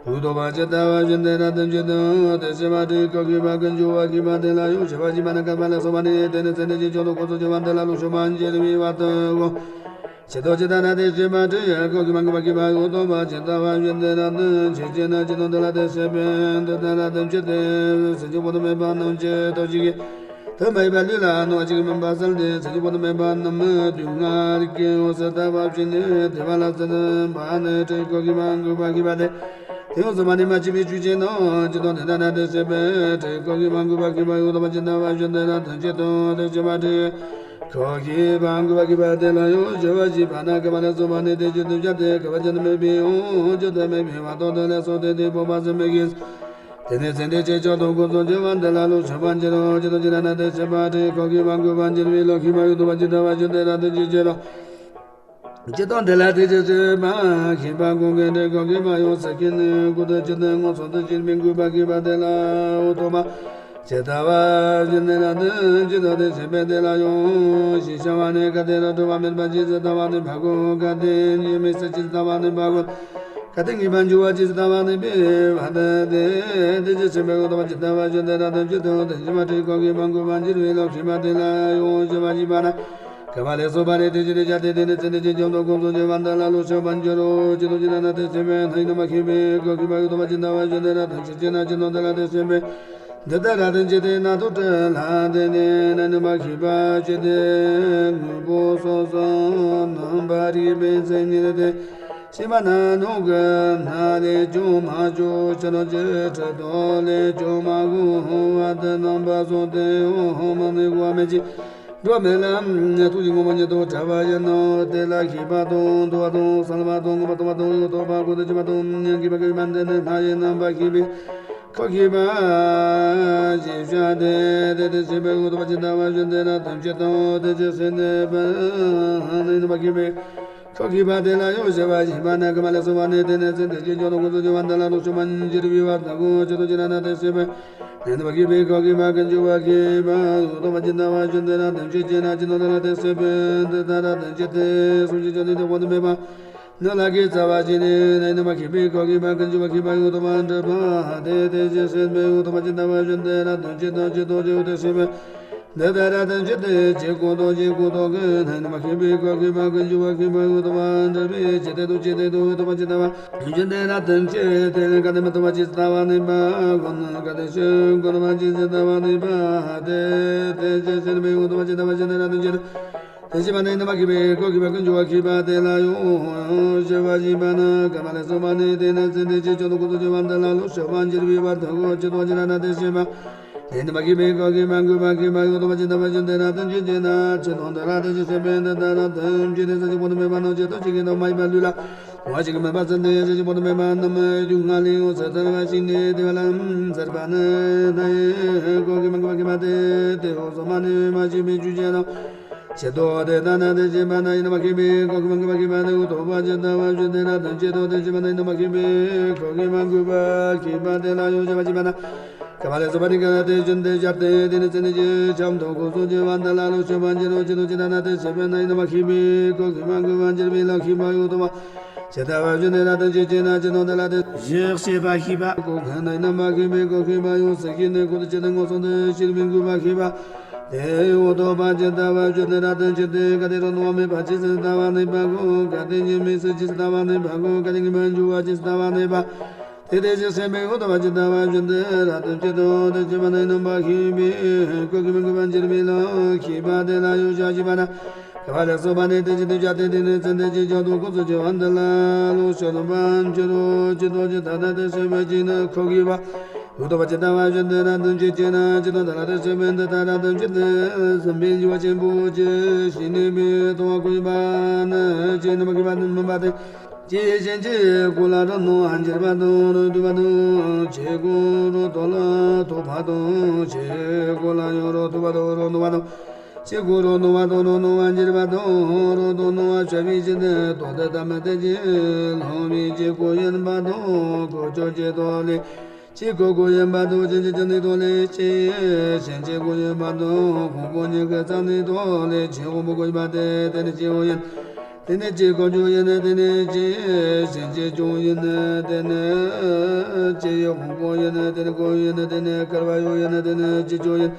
འོད་དང་བ་ཇི་ལྟ་བ་བཞིན་དེ་ལ་དོན་ཆེ་དོན་དེ་ཤེས་པ་དྲི་གོང་མ་གི་བ་ཀུན་འགྱུར་བ་གི་བ་དེ་ལ་ཡང་། བཞི་པ་བཞི་པ་ན་དགུ་པ་ལས་གསུམ་པ་ནི་དེ་ནི་ཚེ་འདི་ཕྱི་ཕྱོགས་དུ་ཁོང་ཚོ་འགྱུར་བ་འདི་ལ་ལུགས་ཕྱོགས་པ་འགྱུར་བའི་བར་དུའོ། ཇི་ལྟར་ཇི་ལྟར་ན་དེ་ཤེས་པ་དྲི་གོང་མ་གི་བ་གི་བ་འོད་དང་བ་ཇི་ལྟ་བ་བཞིན་དེ་ལ་དོན་ཆེ་ཆེ་ན་ཇི་ལྟར་དེ་ལ་དེ་ཤེས་པ་འདི་ལྟར་དོན་ཆེ་སྟེ། ཚེ་འགྱུར་བ་དང་མེད་པ་རྣམས་ཀྱི་དོན་ཆེ་གི། དོན་མེད་པ་ལུས་ལ་སྣང་བ་གཅིག་མིན་པ་གསལ་ཏེ། ཚེ་འགྱུར་བ་དང་མེད་པ་རྣམས་སྡུག་བསྔལ་གྱི་འོད་ཟེར་ལྟ་བུ་བཞིན་ནི་བདེ་བ་ལ་སོགས་པ་ནི་དྲི་གོང་མ་གི་བ་གི་བ་སྟེ། དེ་འོད་ཟེར་མ་ནི་མ་སྐྱེས་པའི་ཆོས་ཅན་ནོ། ཇི་ལྟར་དེ་ལྟར་ན་དེ་ཤེས་པ་དྲི་གོང་མ་གི་བ་གི་བ་འོད་དང་བ་ཇི་ལྟ་བ་བཞིན་དེ་ལ་དོན་ཆེ་དོན་དེ་ཤེས་པ་དྲི་གོང་མ་གི་བ་གི་བ་དེ་ལ་ཡང་། བཞི་པ་བཞི་པ་ན་དགུ་པ་ལས་གསུམ་པ་ནི་དེ་བཞིན་དུ་བྱ་སྟེ། དགུ་པ་ཇི་ལྟར་མེད་པའི་འོད་ཇི་ལྟར་མེད་པའི་བར་དོ་དེ་ལ་སོགས་ཏེ། དེ་སྤོབས་པ་ཟད་མི་དགེ། དེ་ནི་ཚེ་འདི་ཕྱི་ཕྱོགས་དུ་ཁོང་ཚོ་འགྱུར་བ་འདི་ལ་ལུགས་ཕྱོགས་པ་འགྱུར་རོ། ཇི་ལྟར་ཇི་ལྟར་ན་དེ་ཤེས་པ་དྲི་གོང་མ་གི་བ་འགྱུར་བའི་ལོག་ཤེས་པ་འོད་དང་བ་ཇི་ལྟ་བ་བཞིན་དེ་ལ་དོན་ཆེ་ཆེ་ལོ། ཇི་ལྟར་དེ་ལ་དེ་ཅི་ཤེས་པ་ཤེས་པ་གོང་གི་དྲི་གོང་མ་ཡང་ཟེར་མཁན་ནི་ཀུན་ཏུ་ཇི་ལྟར་ངོ་སོ་དུ་ཞེན་པའི་གུས་པ་ཤེས་པ་དེ་ལ་འོད་དང་བ་ཇི་ལྟ་བ་བཞིན་དེ་ལ་དོན་ཆེ་དོ་དེ་ཤེས་པ་དེ་ལ་ཡང་། ཞེས་བྱ་བ་ནི་གལ་ཏེ་རབ་གྲོལ་བ་མེད་པ་ཇི་ལྟ་བ་ནི་བ་ཀུན། གལ་ཏེ་གཉིས་མེད་ས་ཇི་ལྟ་བ་ནི་བ་ཀུན། གལ་ཏེ་ངེས་པར་འབྱུང་བ་ཇི་ལྟ་བ་ནི་བ་སྟེ། དེ་ཅི་ཤེས་པའི་འོད་དང་བ་ཇི་ལྟ་བ་བཞིན་དེ་ལ་དོན་ཆེ་དོ་དེ་ཤེས་པ་དྲི་གོང་མ་གི་བ་འགྱུར་བའི་ལོག་ཤེས་པ་དེ་ལ་ཡང་། བཞི་པ་བཞི་པ་ན་དགུ་པ་ལས་གསུམ་པ་ནི་དེ་བཞིན་དུ་བྱ་སྟེ། དེ་ནི་ཚེ་འདི་ཕྱི་ཕྱོགས་དུ་ཁོང་ཚོ་འགྱུར་བ་འདི་ལ་ལུགས་ཕྱོགས་པ་འགྱུར་རོ། ཇི་ལྟར་ཇི་ལྟར་ན་དེ་ཤེས་པ་ནི་ནི་མ་ཤེས་པའི་གོང་མ་གི་བ་འོད་དང་བ་ཇི་ལྟ་བ་བཞིན་དེ་ལ་དོན་ཆེ་ཆེ་ན་ཇི་ལྟར་དེ་ལ་དེ་ཤེས་པ་འདི་ལྟར་ར་དོན་ཆེ་སྟེ་ན་དོན་བྲལ་ལ་དེ་ནི་ནི་མ་ཤེས་པ་ཇི་སྟེ། དངོས་པོ་སོ་སོ་རྣམ་པར་རིག་པའི་མཚན་ཉིད་དེ་ཤེས་པ་ན་ནོ་གི་ན་ལས་ཀྱང་མ་བྱུང་ཕྱིར་ཇི་སྲིད་དོ་ལས་ཀྱང་མ་གོམས་པ་དེ་རྣམ་པ་སོགས་ཏེ། འོ་མ་ནི་གོ་བ་མེད་ཅིང་འགྲོ་མེད་ལ་ཐུགས་ཀྱི་དངོས་པོ་ཉིད་དུ་བྲལ་བ་ཡིན་ནོ། དེ་ལ་ཤེས་པ་དང་འདུ་བ་དང་གསལ་བ་དང་ངུ་བ་དང་བ་དང་ཡང་དག་པ་ཀུན་ཏུ་ཆེ་བ་དང་མཉམ་གི་བ་གི་བ་འདི་ནི་སྣང་བའི་རྣམ་པར་ཤེས་པའི་གོང་མ་གི་བ་ཞེས་བྱ་སྟེ། དེ་དེ་ཤེས་པའི་འོད་དང་བ་ཇི་ལྟ་བ་བཞིན་དེ་ལ་དོན་ཆེ་དོ་དེ་ཅི་ཤེས་ནས་པ་ནི་ནི་མ་ཤེས་པའི་གོང་མ་དེ་ལ་ཡང་། བཞི་པ་བཞི་པ་ན་དགུ་པ་ལས་གསུམ་པ་ནི་དེ་ནི་ཚེ་འདི་ཕྱི་ཕྱོགས་དུ་ཁོང་ཚོ་འགྱུར་བ་འདི་ལ་ལུགས་ཕྱོགས་པ་འགྱུར་བའི་བར་དོ་ཇི་ལྟར་ཇི་ལྟར་ན་དེ་ཤེས་པ་ནི་ནི་མ་ཤེས་པའི་གོང་མ་གི་འགྱུར་བ་ཤེས་པ་འོད་དང་བ་ཇི་ལྟ་བ་བཞིན་དེ་ལ་དོན་ཆེ་ཆེ་ན་ཇི་ལྟར་དེ་ལ་དེ་ཤེས་པ་འདི་ལྟར་དོན་ཆེ་སྟེ། སུ་ཇི་ཇི་ནི་དེ་དབང་དུ་མེད་པ། ནི་ལ་གི་རྩ་བ་ཅན་ནི་ནི་ནི་མ་ཤེས་པའི་གོང་མ་གི་འགྱུར་བ་ཤེས་པ་འོད་དང་བ་འདྲེས་པ་དེ་དེ་ཅི་ཤེས་པའི་འོད་དང་བ་ཇི་ལྟ་བ་བཞིན་དེ་ལ་དོན་ཆེ་དོན་ཆེ་དོ་ཅི་འོད་དེ་ཤེས་པ་འདི་ལྟར་དོན་ཆེ་སྟེ། ཇི་ལྟར་དོན་ཆེ་ལྟར་གྱི་ནི་ནི་མ་ཤེས་པའི་གོང་མ་གི་འགྱུར་བ་ཤེས་པ་འོད་དང་བ་འདྲེས་པའི་ཕྱིར་ཏེ་དོན་ཆེ་སྟེ་དོ་འོད་དང་བ་ཇི་ལྟ་བ་བཞིན་དེ་ལ་དོན་ཆེ་སྟེ། གལ་ཏེ་མེད་དོ་བ་ཇི་ལྟ་བ་ནི་བ་ཀུན། གལ་ཏེ་ཤེས་གོང་མ་ཇི་ལྟ་བ་ནི་བ་སྟེ། དེ་ཅི་ཤེས་པའི་འོད་དང་བ་ཇི་ལྟ་བ་བཞིན་དེ་ལ་དོན་ཆེ་དོ། དེ་ཤེས་པ་ནི་ནི་མ་ཤེས་པའི་གོང་མ་གི་འགྱུར་བ་ཤེས་པ་དེ་ལ་ཡང་། བཞི་པ་བཞི་པ་ན་དགུ་པ་ལས་གསུམ་པ་ནི་དེ་ནི་ཚེ་འདི་ཕྱི་ཕྱོགས་དུ་ཁོང་ཚོ་འགྱུར་བ་འདི་ལ་ལུགས་ཕྱོགས་པ་འགྱུར་བའི་བར་དོ་ཇི་ལྟར་ཇི་ལྟར་ན་དེ་ཤེས་པ་ནི་ནི་མ་ཤེས་པའི་གོང་མ་གི་བ་ཤེས་པ་འོད་དང་བ་ཇི་ལྟ་བ་བཞིན་དེ་ལ་དོན་ཆེ་ཆེ་ན་ཇི་ལྟར་དེ་ལ་དོན་ཆེ་སྟེ། དེ་ལྟར་དོན་ཆེ་སྟེ། ཚེ་འགྱུར་བ་དང་མེད་པ་རྣམས་ཀྱི་དོན་ཆེ་གི་དོན་མ་ཡིན་པ་ལུས་ལ་སྣང་བ་གཅིག་མིན་པ་གསལ་ཏེ། ཚེ་འགྱུར་བ་དང་མེད་པ་རྣམས་སྡུག་བསྔལ་ཡང་ཟད་ཚར་བ་ཞིག་ནས་བདེ་བ་ལ་ཟད་པ་ནི་ནི་གོང་མ་གི་བ་ཤེས་པ་སྟེ། དེ་འོད་ཟེར་མ་ནི་མ་ཤེས་པའི་ཆོས་ཅན་ནོ། ཇི་ལྟར་དེ་ལྟར་ན་དེ་ཤེས་པ་ནི་ནི་མ་ཤེས་པའི་གོང་མ་གི་བ་ཤེས་པ་སྟེ། འོད་དང་བ་ཇི་ལྟ་བ་བཞིན་དེ་ལ་དོན་ཆེ་དོ། དེ་ཤེས་པ་ནི་ནི་མ་ཤེས་པའི་གོང་མ་གི་བ་ཤེས་པ་དེ་ལ་ཡང་། བཞི་པ་བཞི་པ་ན་དགུ་པ་ལས་གསུམ་པ་ནི་གལ་ཏེ་བཞིན་དུ་བྱ་སྟེ། དེ་ནི་ཚེ་འདི་ཕྱི་ཕྱོགས་དུ་ཁོང་ཚོ་འགྱུར་བ་འདི་ལ་ལུགས་ཕྱོགས་པ་འགྱུར་རོ། ཇི་ལྟར་ཇི་ལྟར་ན་དེ་ཤེས་པ་ནི་ནི་མ་ཤེས་པའི་གོང་མ་གི་བ་འགྱུར་བའི་ལོག་ཤེས་པ་འོད་དང་བ་ཇི་ལྟ་བ་བཞིན་དེ་ལ་དོན་ཆེ་ཆེ་ན་ཇི་ལྟར་དེ་ལ་དོན་ཆེ་ཤེས་པ་ཤེས་པ་གོང་མ་ནི་ནི་མ་ཤེས་པའི་གོང་མ་ཡང་ཟེར་མཁན་ནི་ཀུན་ཏུ་ཆེ་སྟེ་མངོན་སུམ་དུ་ཤེས་པའི་གུས་པ་ཤེས་པ། དེ་ཡང་རྟོགས་པ་ཇི་ལྟ་བ་བཞིན་དུ་རབ་ཏུ་འབྱེད་དེ། གལ་ཏེ་རོ་སྣང་བ་མེད་པ་ཇི་སྲིད་ལྟ་བ་ནུས་པ་དགོས། གལ་ཏེ་གཉིས་མེད་ས་ཇི་སྲིད་ལྟ་བ་ནུས་པ་དགོས། གལ་ཏེ་ངེས་པར་འབྱུང་བ་ཇི་སྲིད་ལྟ་བ་ནུས་པ། དེ་དེ་བཞིན་སེམས་དཔའི་འོད་དང་ཇི་ལྟ་བ་བཞིན་དུ་རབ་ཏུ་འབྱེད་དོ། དེ་བཞིན་མ་ནི་རྣམ་པར་ཤེས་པའི་ཁོ་གིས་མ་གོས་པ་འགྱུར་བའི་ལོག་ཤེས་པ་དེ་ལ་ཡང་ཞལ་བཞི་པ་ན། ག་པ་ལས་སོགས་པ་ནི་དེ་བཞིན་དུ་སྦྱར་ཏེ། དེ་ནི་ཚིག་འདི་ཅི་ཆོག་ཏུ་ཁོ་ཚོ་ཆེ་བ་འདི་ལ་ལོག་ཤེས་རྣམ་པར་འགྱུར་རོ། ཇི་ལྟར་ཇི་ལྟར་ན་དེ་སེམས་དཔའི་ཇི་ནི་ཁོ་གིས་པ། འོད་དང་ཇི་ལྟ་བ་བཞིན་དུ་རབ་ཏུ་འབྱེད་ཅེ་ན། ཇི་ལྟར་འདི་ལ་དེ་སེམས་དཔའི་འདི་ལྟར་རབ་ཏུ་འབྱེད་དེ། སེམས་དཔའི་འགྱུ་བ་ཆེན་པོ་ཇི་ཞིག་ནུས་པའི་རྟོག་པ་ཁོ་གིས་པ་ནི་ཇི་ནི་མ་གིས་པ་ནི་མིན་པ་དེ། ཅི་ཞིག་ཅི་ཁོ་ལ་རོ་སྣང་བ་འགྱུར་བ་དང་རོ་འདུ་བ་དང་། ཅི་ཁོ་རོ་ཐོག་ལ་ཐོགས་པ་དང་། ཅི་ཁོ་ལ་ཡང་རོ་ཐོགས་པ་དང་རོ་སྣང་བ་དང་། ཅི་ཁོ་རོ་སྣང་བ་དང་རོ་སྣང་བ་འགྱུར་བ་དང་། རོ་དང་སྣང་བ་ཤར་བའི་ཕྱིར་ཏེ། རྟོག་ལྡན་ཐ་མལ་དེ་ཅི་སྣང་བའི་ཅི་ཁོ་ཡིན་པ་དང་། ཁོ་ཆོས་ཅན་དག་ལས། ཅི་ཁོ་ཁོ་ཡིན་པ་དང་། ཅི་ཅི་ཅི་ནི་དག་ལས་ཅི་ཞིག་ཅི་ཁོ་ཡིན་པ་དང་། དབང་པོ་ཉིད་ཀྱི་རྩ་ནི་དག་ལས་ཅི་དབང་པོ་ཁོ་ཡིན་པ་སྟེ། དེ་ནི་ཅི་ཡང་ཡིན། དེ་ནི་ཅི་ཁོ་ཆོས་ཡིན། དེ་ནི་ཅི་ཞིག་ཅི་ཆོས་ཡིན། དེ་ནི་ཅི་ཡི་དབང་པོ་ཡིན། དེ་ནི་ཁོ་ཡིན། དེ་ནི་སྐལ་བ་ཡང་ཡིན། དེ་ནི་ཅི་ཆོས་ཡིན།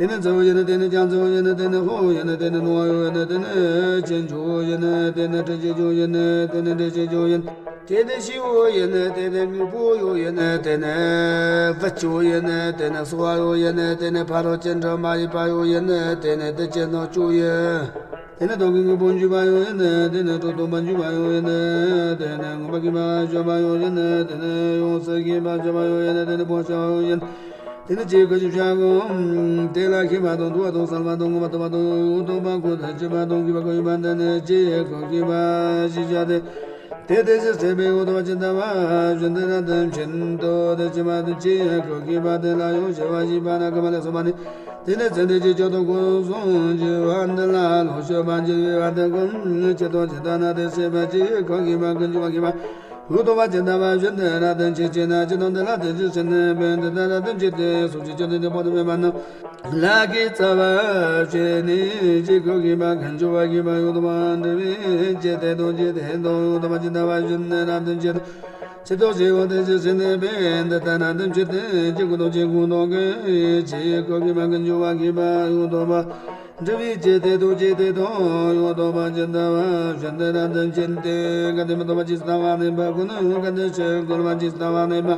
དེ་ནི་ཚེ་ཡང་ཡིན། དེ་ནི་ཀྱང་ཚེ་ཡང་ཡིན། དེ་ནི་ལྷ་ཡང་ཡིན། དེ་ནི་སྣང་བ་ཡང་ཡིན། དེ་ནི་ཅི་ཆོས་ཡིན། དེ་ནི་དྲི་ཆོས་ཡང་ཡིན། དེ་ནི་དྲི་ཆོས་ཡང་ཡིན། དེ་ནི་ཤེས་པ་ཡང་ཡིན། དེ་ནི་དངོས་པོ་ཡང་ཡིན། དེ་ནི་བུ་ཆོས་ཡང་ཡིན། དེ་ནི་གསོ་བ་ཡང་ཡིན། དེ་ནི་ཕ་རོལ་ཕྱིན་དྲུག་མ་ཡིན་པ་ཡང་ཡིན། དེ་ནི་དེ་ཅན་དང་བཅུ་ཡིན། དེ་ནི་རྟོག་གེའི་དངོས་པོ་འཇུག་པ་ཡང་ཡིན། དེ་ནི་སྤྲོ་བསྡུ་བ་འཇུག་པ་ཡང་ཡིན། དེ་ནི་མངོན་པར་ཤེས་པ་སྤྱོད་པ་ཡང་ཡིན། དེ་ནི་ཡོངས་སུ་ཤེས་པ་སྤྱོད་པ་ཡང་ཡིན། དེ་ནི་སྤོང་བྱ་བ་ཡང་ཡིན། དེ་ནི་ཅི་ཁོ་ཤེས་བྱ་གོ། དེ་ལ་ཤེས་པ་དང་དུ་བ་དང་གསལ་བ་དང་ངོ་མ་ཐུབ་པ་དང་ཡོངས་རྟོག་པ་ཁོ་ཐག་ཆོད་པ་དང་གུས་པ་ཁོ་ཡིན་པ་འདི་ནི་ཅི་ཁོ་ཤེས་པ་ཞེས་བྱ་སྟེ། དེ་དེ་བཞིན་སེམས་དཔའི་འོད་དང་ཇི་ལྟ་བ་བཞིན་དུ་རབ་ཏུ་འབྱེད་དོ། དེ་བཞིན་མ་ནི་ཅི་ཁོ་ཤེས་པ་དེ་ལ་ཡང་ཞལ་བཞི་པ་ན། ག་པ་ལས་སོགས་པ་ནི་དེ་ནི་ཚིག་འདི་ཅི་ཆོག་ཏུ་ཁོ་ཚོ་ཆེ་བ་འདི་ལ་ལོག་ཤེས་པ་འགྱུར་བའི་བར་དུ་ཀུན་ཇི་ལྟར་ཇི་ལྟར་ན་དེ་སེམས་དཔའི་ཅི་ཁོ་ཤེས་པ་ཀུན་འགྱུ་བ་ཤེས་པ། འོད་དང་ཇི་ལྟ་བ་བཞིན་དུ་རབ་ཏུ་འབྱེད་ཅེ་ན། ཇི་ལྟར་འདི་ལ་དེ་བཞིན་སེམས་དཔའི་འདི་ལྟར་རབ་ཏུ་འབྱེད་དེ། སོ་སོའི་ཆོས་ཅན་དེ་སྤངས་ཏེ་མེད་པ་ན། ལས་ཀྱི་རྩ་བ་བྱས་ནས་ཅི་ཁོ་ཤེས་པ་ཀུན་འགྱུ་བ་ཤེས་པ། ཡང་དག་པར་འདྲི་བའི་ཅི་སྟེ་དང་ཅི་སྟེ་དང་། ཡང་དག་པར་ཇི་ལྟ་བ་བཞིན་དུ་རབ་ཏུ་འབྱེད་དོ། ཇི་ལྟར་ཇི་ཡང་དེ་བཞིན་སེམས་དཔའི་འདི་ལྟར་རབ་ཏུ་འབྱེད་དེ། ཅི་ཁོ་དང་ཅི་ཁོ་དང་གི་ཅི་ཁོ་ཤེས་པ་ཀུན་འགྱུ་བ་ཤེས་པ། ཡང་དག་པར་འདྲི་བའི་ཅི་སྟེ་དང་ཅི་སྟེ་དང་། ཡང་དག་པར་ཇི་ལྟ་བ་བཞིན་དུ་རབ་ཏུ་འབྱེད་དེ། གལ་ཏེ་མི་རྟོག་པ་ཇི་སྲིད་ལྟ་བ་ནུས་པ་ཀུན། གལ་ཏེ་ཆོས་འཁོར་བ་ཇི་སྲིད་ལྟ་བ་ནུས་པ།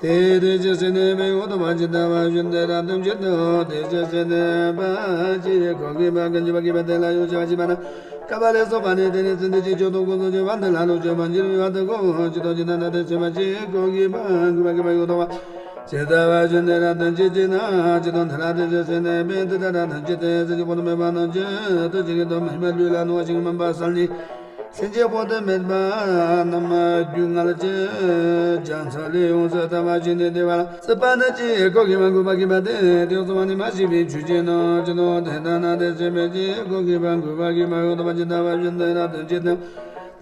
དེ་དེ་བཞིན་སེམས་དཔའི་འོད་དང་ཇི་ལྟ་བ་བཞིན་དུ་རབ་ཏུ་འབྱེད་དོ། དེ་བཞིན་སེམས་དཔའི་ཅི་ཁོ་ཤེས་པ་ཀུན་འགྱུ་བ་ཤེས་པ་དེ་ལ་ཡང་ཞལ་བཞི་པ་ན། ག་པ་ལས་སོགས་པ་ནི་དེ་ནི་ཚིག་འདི་ཅི་ཆོག་ཏུ་ཁོ་ཚོ་ཆེ་བ་འདི་ལ་ལོག་ཤེས་པ་འགྱུར་བའི་བར་དུ་ཀུན་ཇི་ལྟར་ཇི་ལྟར་ན་དེ་སེམས་དཔའི་ཅི་ཁོ་ཤེས་པ་ཀུན་འགྱུ་བ་ཤེས་པ། ཡང་དག་པར་ཇི་ལྟ་བ་བཞིན་དུ་རབ་ཏུ་འབྱེད་ཅེ་ན། ཇི་ལྟར་འདི་ལ་དེ་བཞིན་སེམས་དཔའི་འདི་ལྟར་རབ་ཏུ་འབྱེད་དེ། སེམས་ཅན་སྤངས་ཏེ་མེད་པ་རྣམས་ཇི་ལྟ་ཇི་སྐད་དུ་མིག་སྨན་ལུས་ལ་སྣང་བ་ཞིག་མིན་པ་གསལ་ནས། སེམས་ཅན་སྤངས་ཏེ་མེད་པ་རྣམས་རྒྱུད་ལྔ་ལ་ཅི་ཕྱག་འཚལ་ལས་ཡོངས་སུ་དག་པར་བྱས་ནས་བདེ་བ་ལ། སྲིད་པ་ནི་ཅི་ཁོ་ཤེས་པ་གུས་པ་ཤེས་པ་སྟེ། དེ་སོང་བ་ནི་མ་ཤེས་པའི་ཆོས་ཅན་ནོ། ཇི་ལྟར་དེ་ལྟར་ན་དེ་སེམས་དཔའི་ཅི་ཁོ་ཤེས་པ་གུས་པ་ཤེས་པ། ཡང་དག་པར་ཇི་ལྟ་བ་བཞིན་དུ་རབ་ཏུ་འབྱེད་དོ།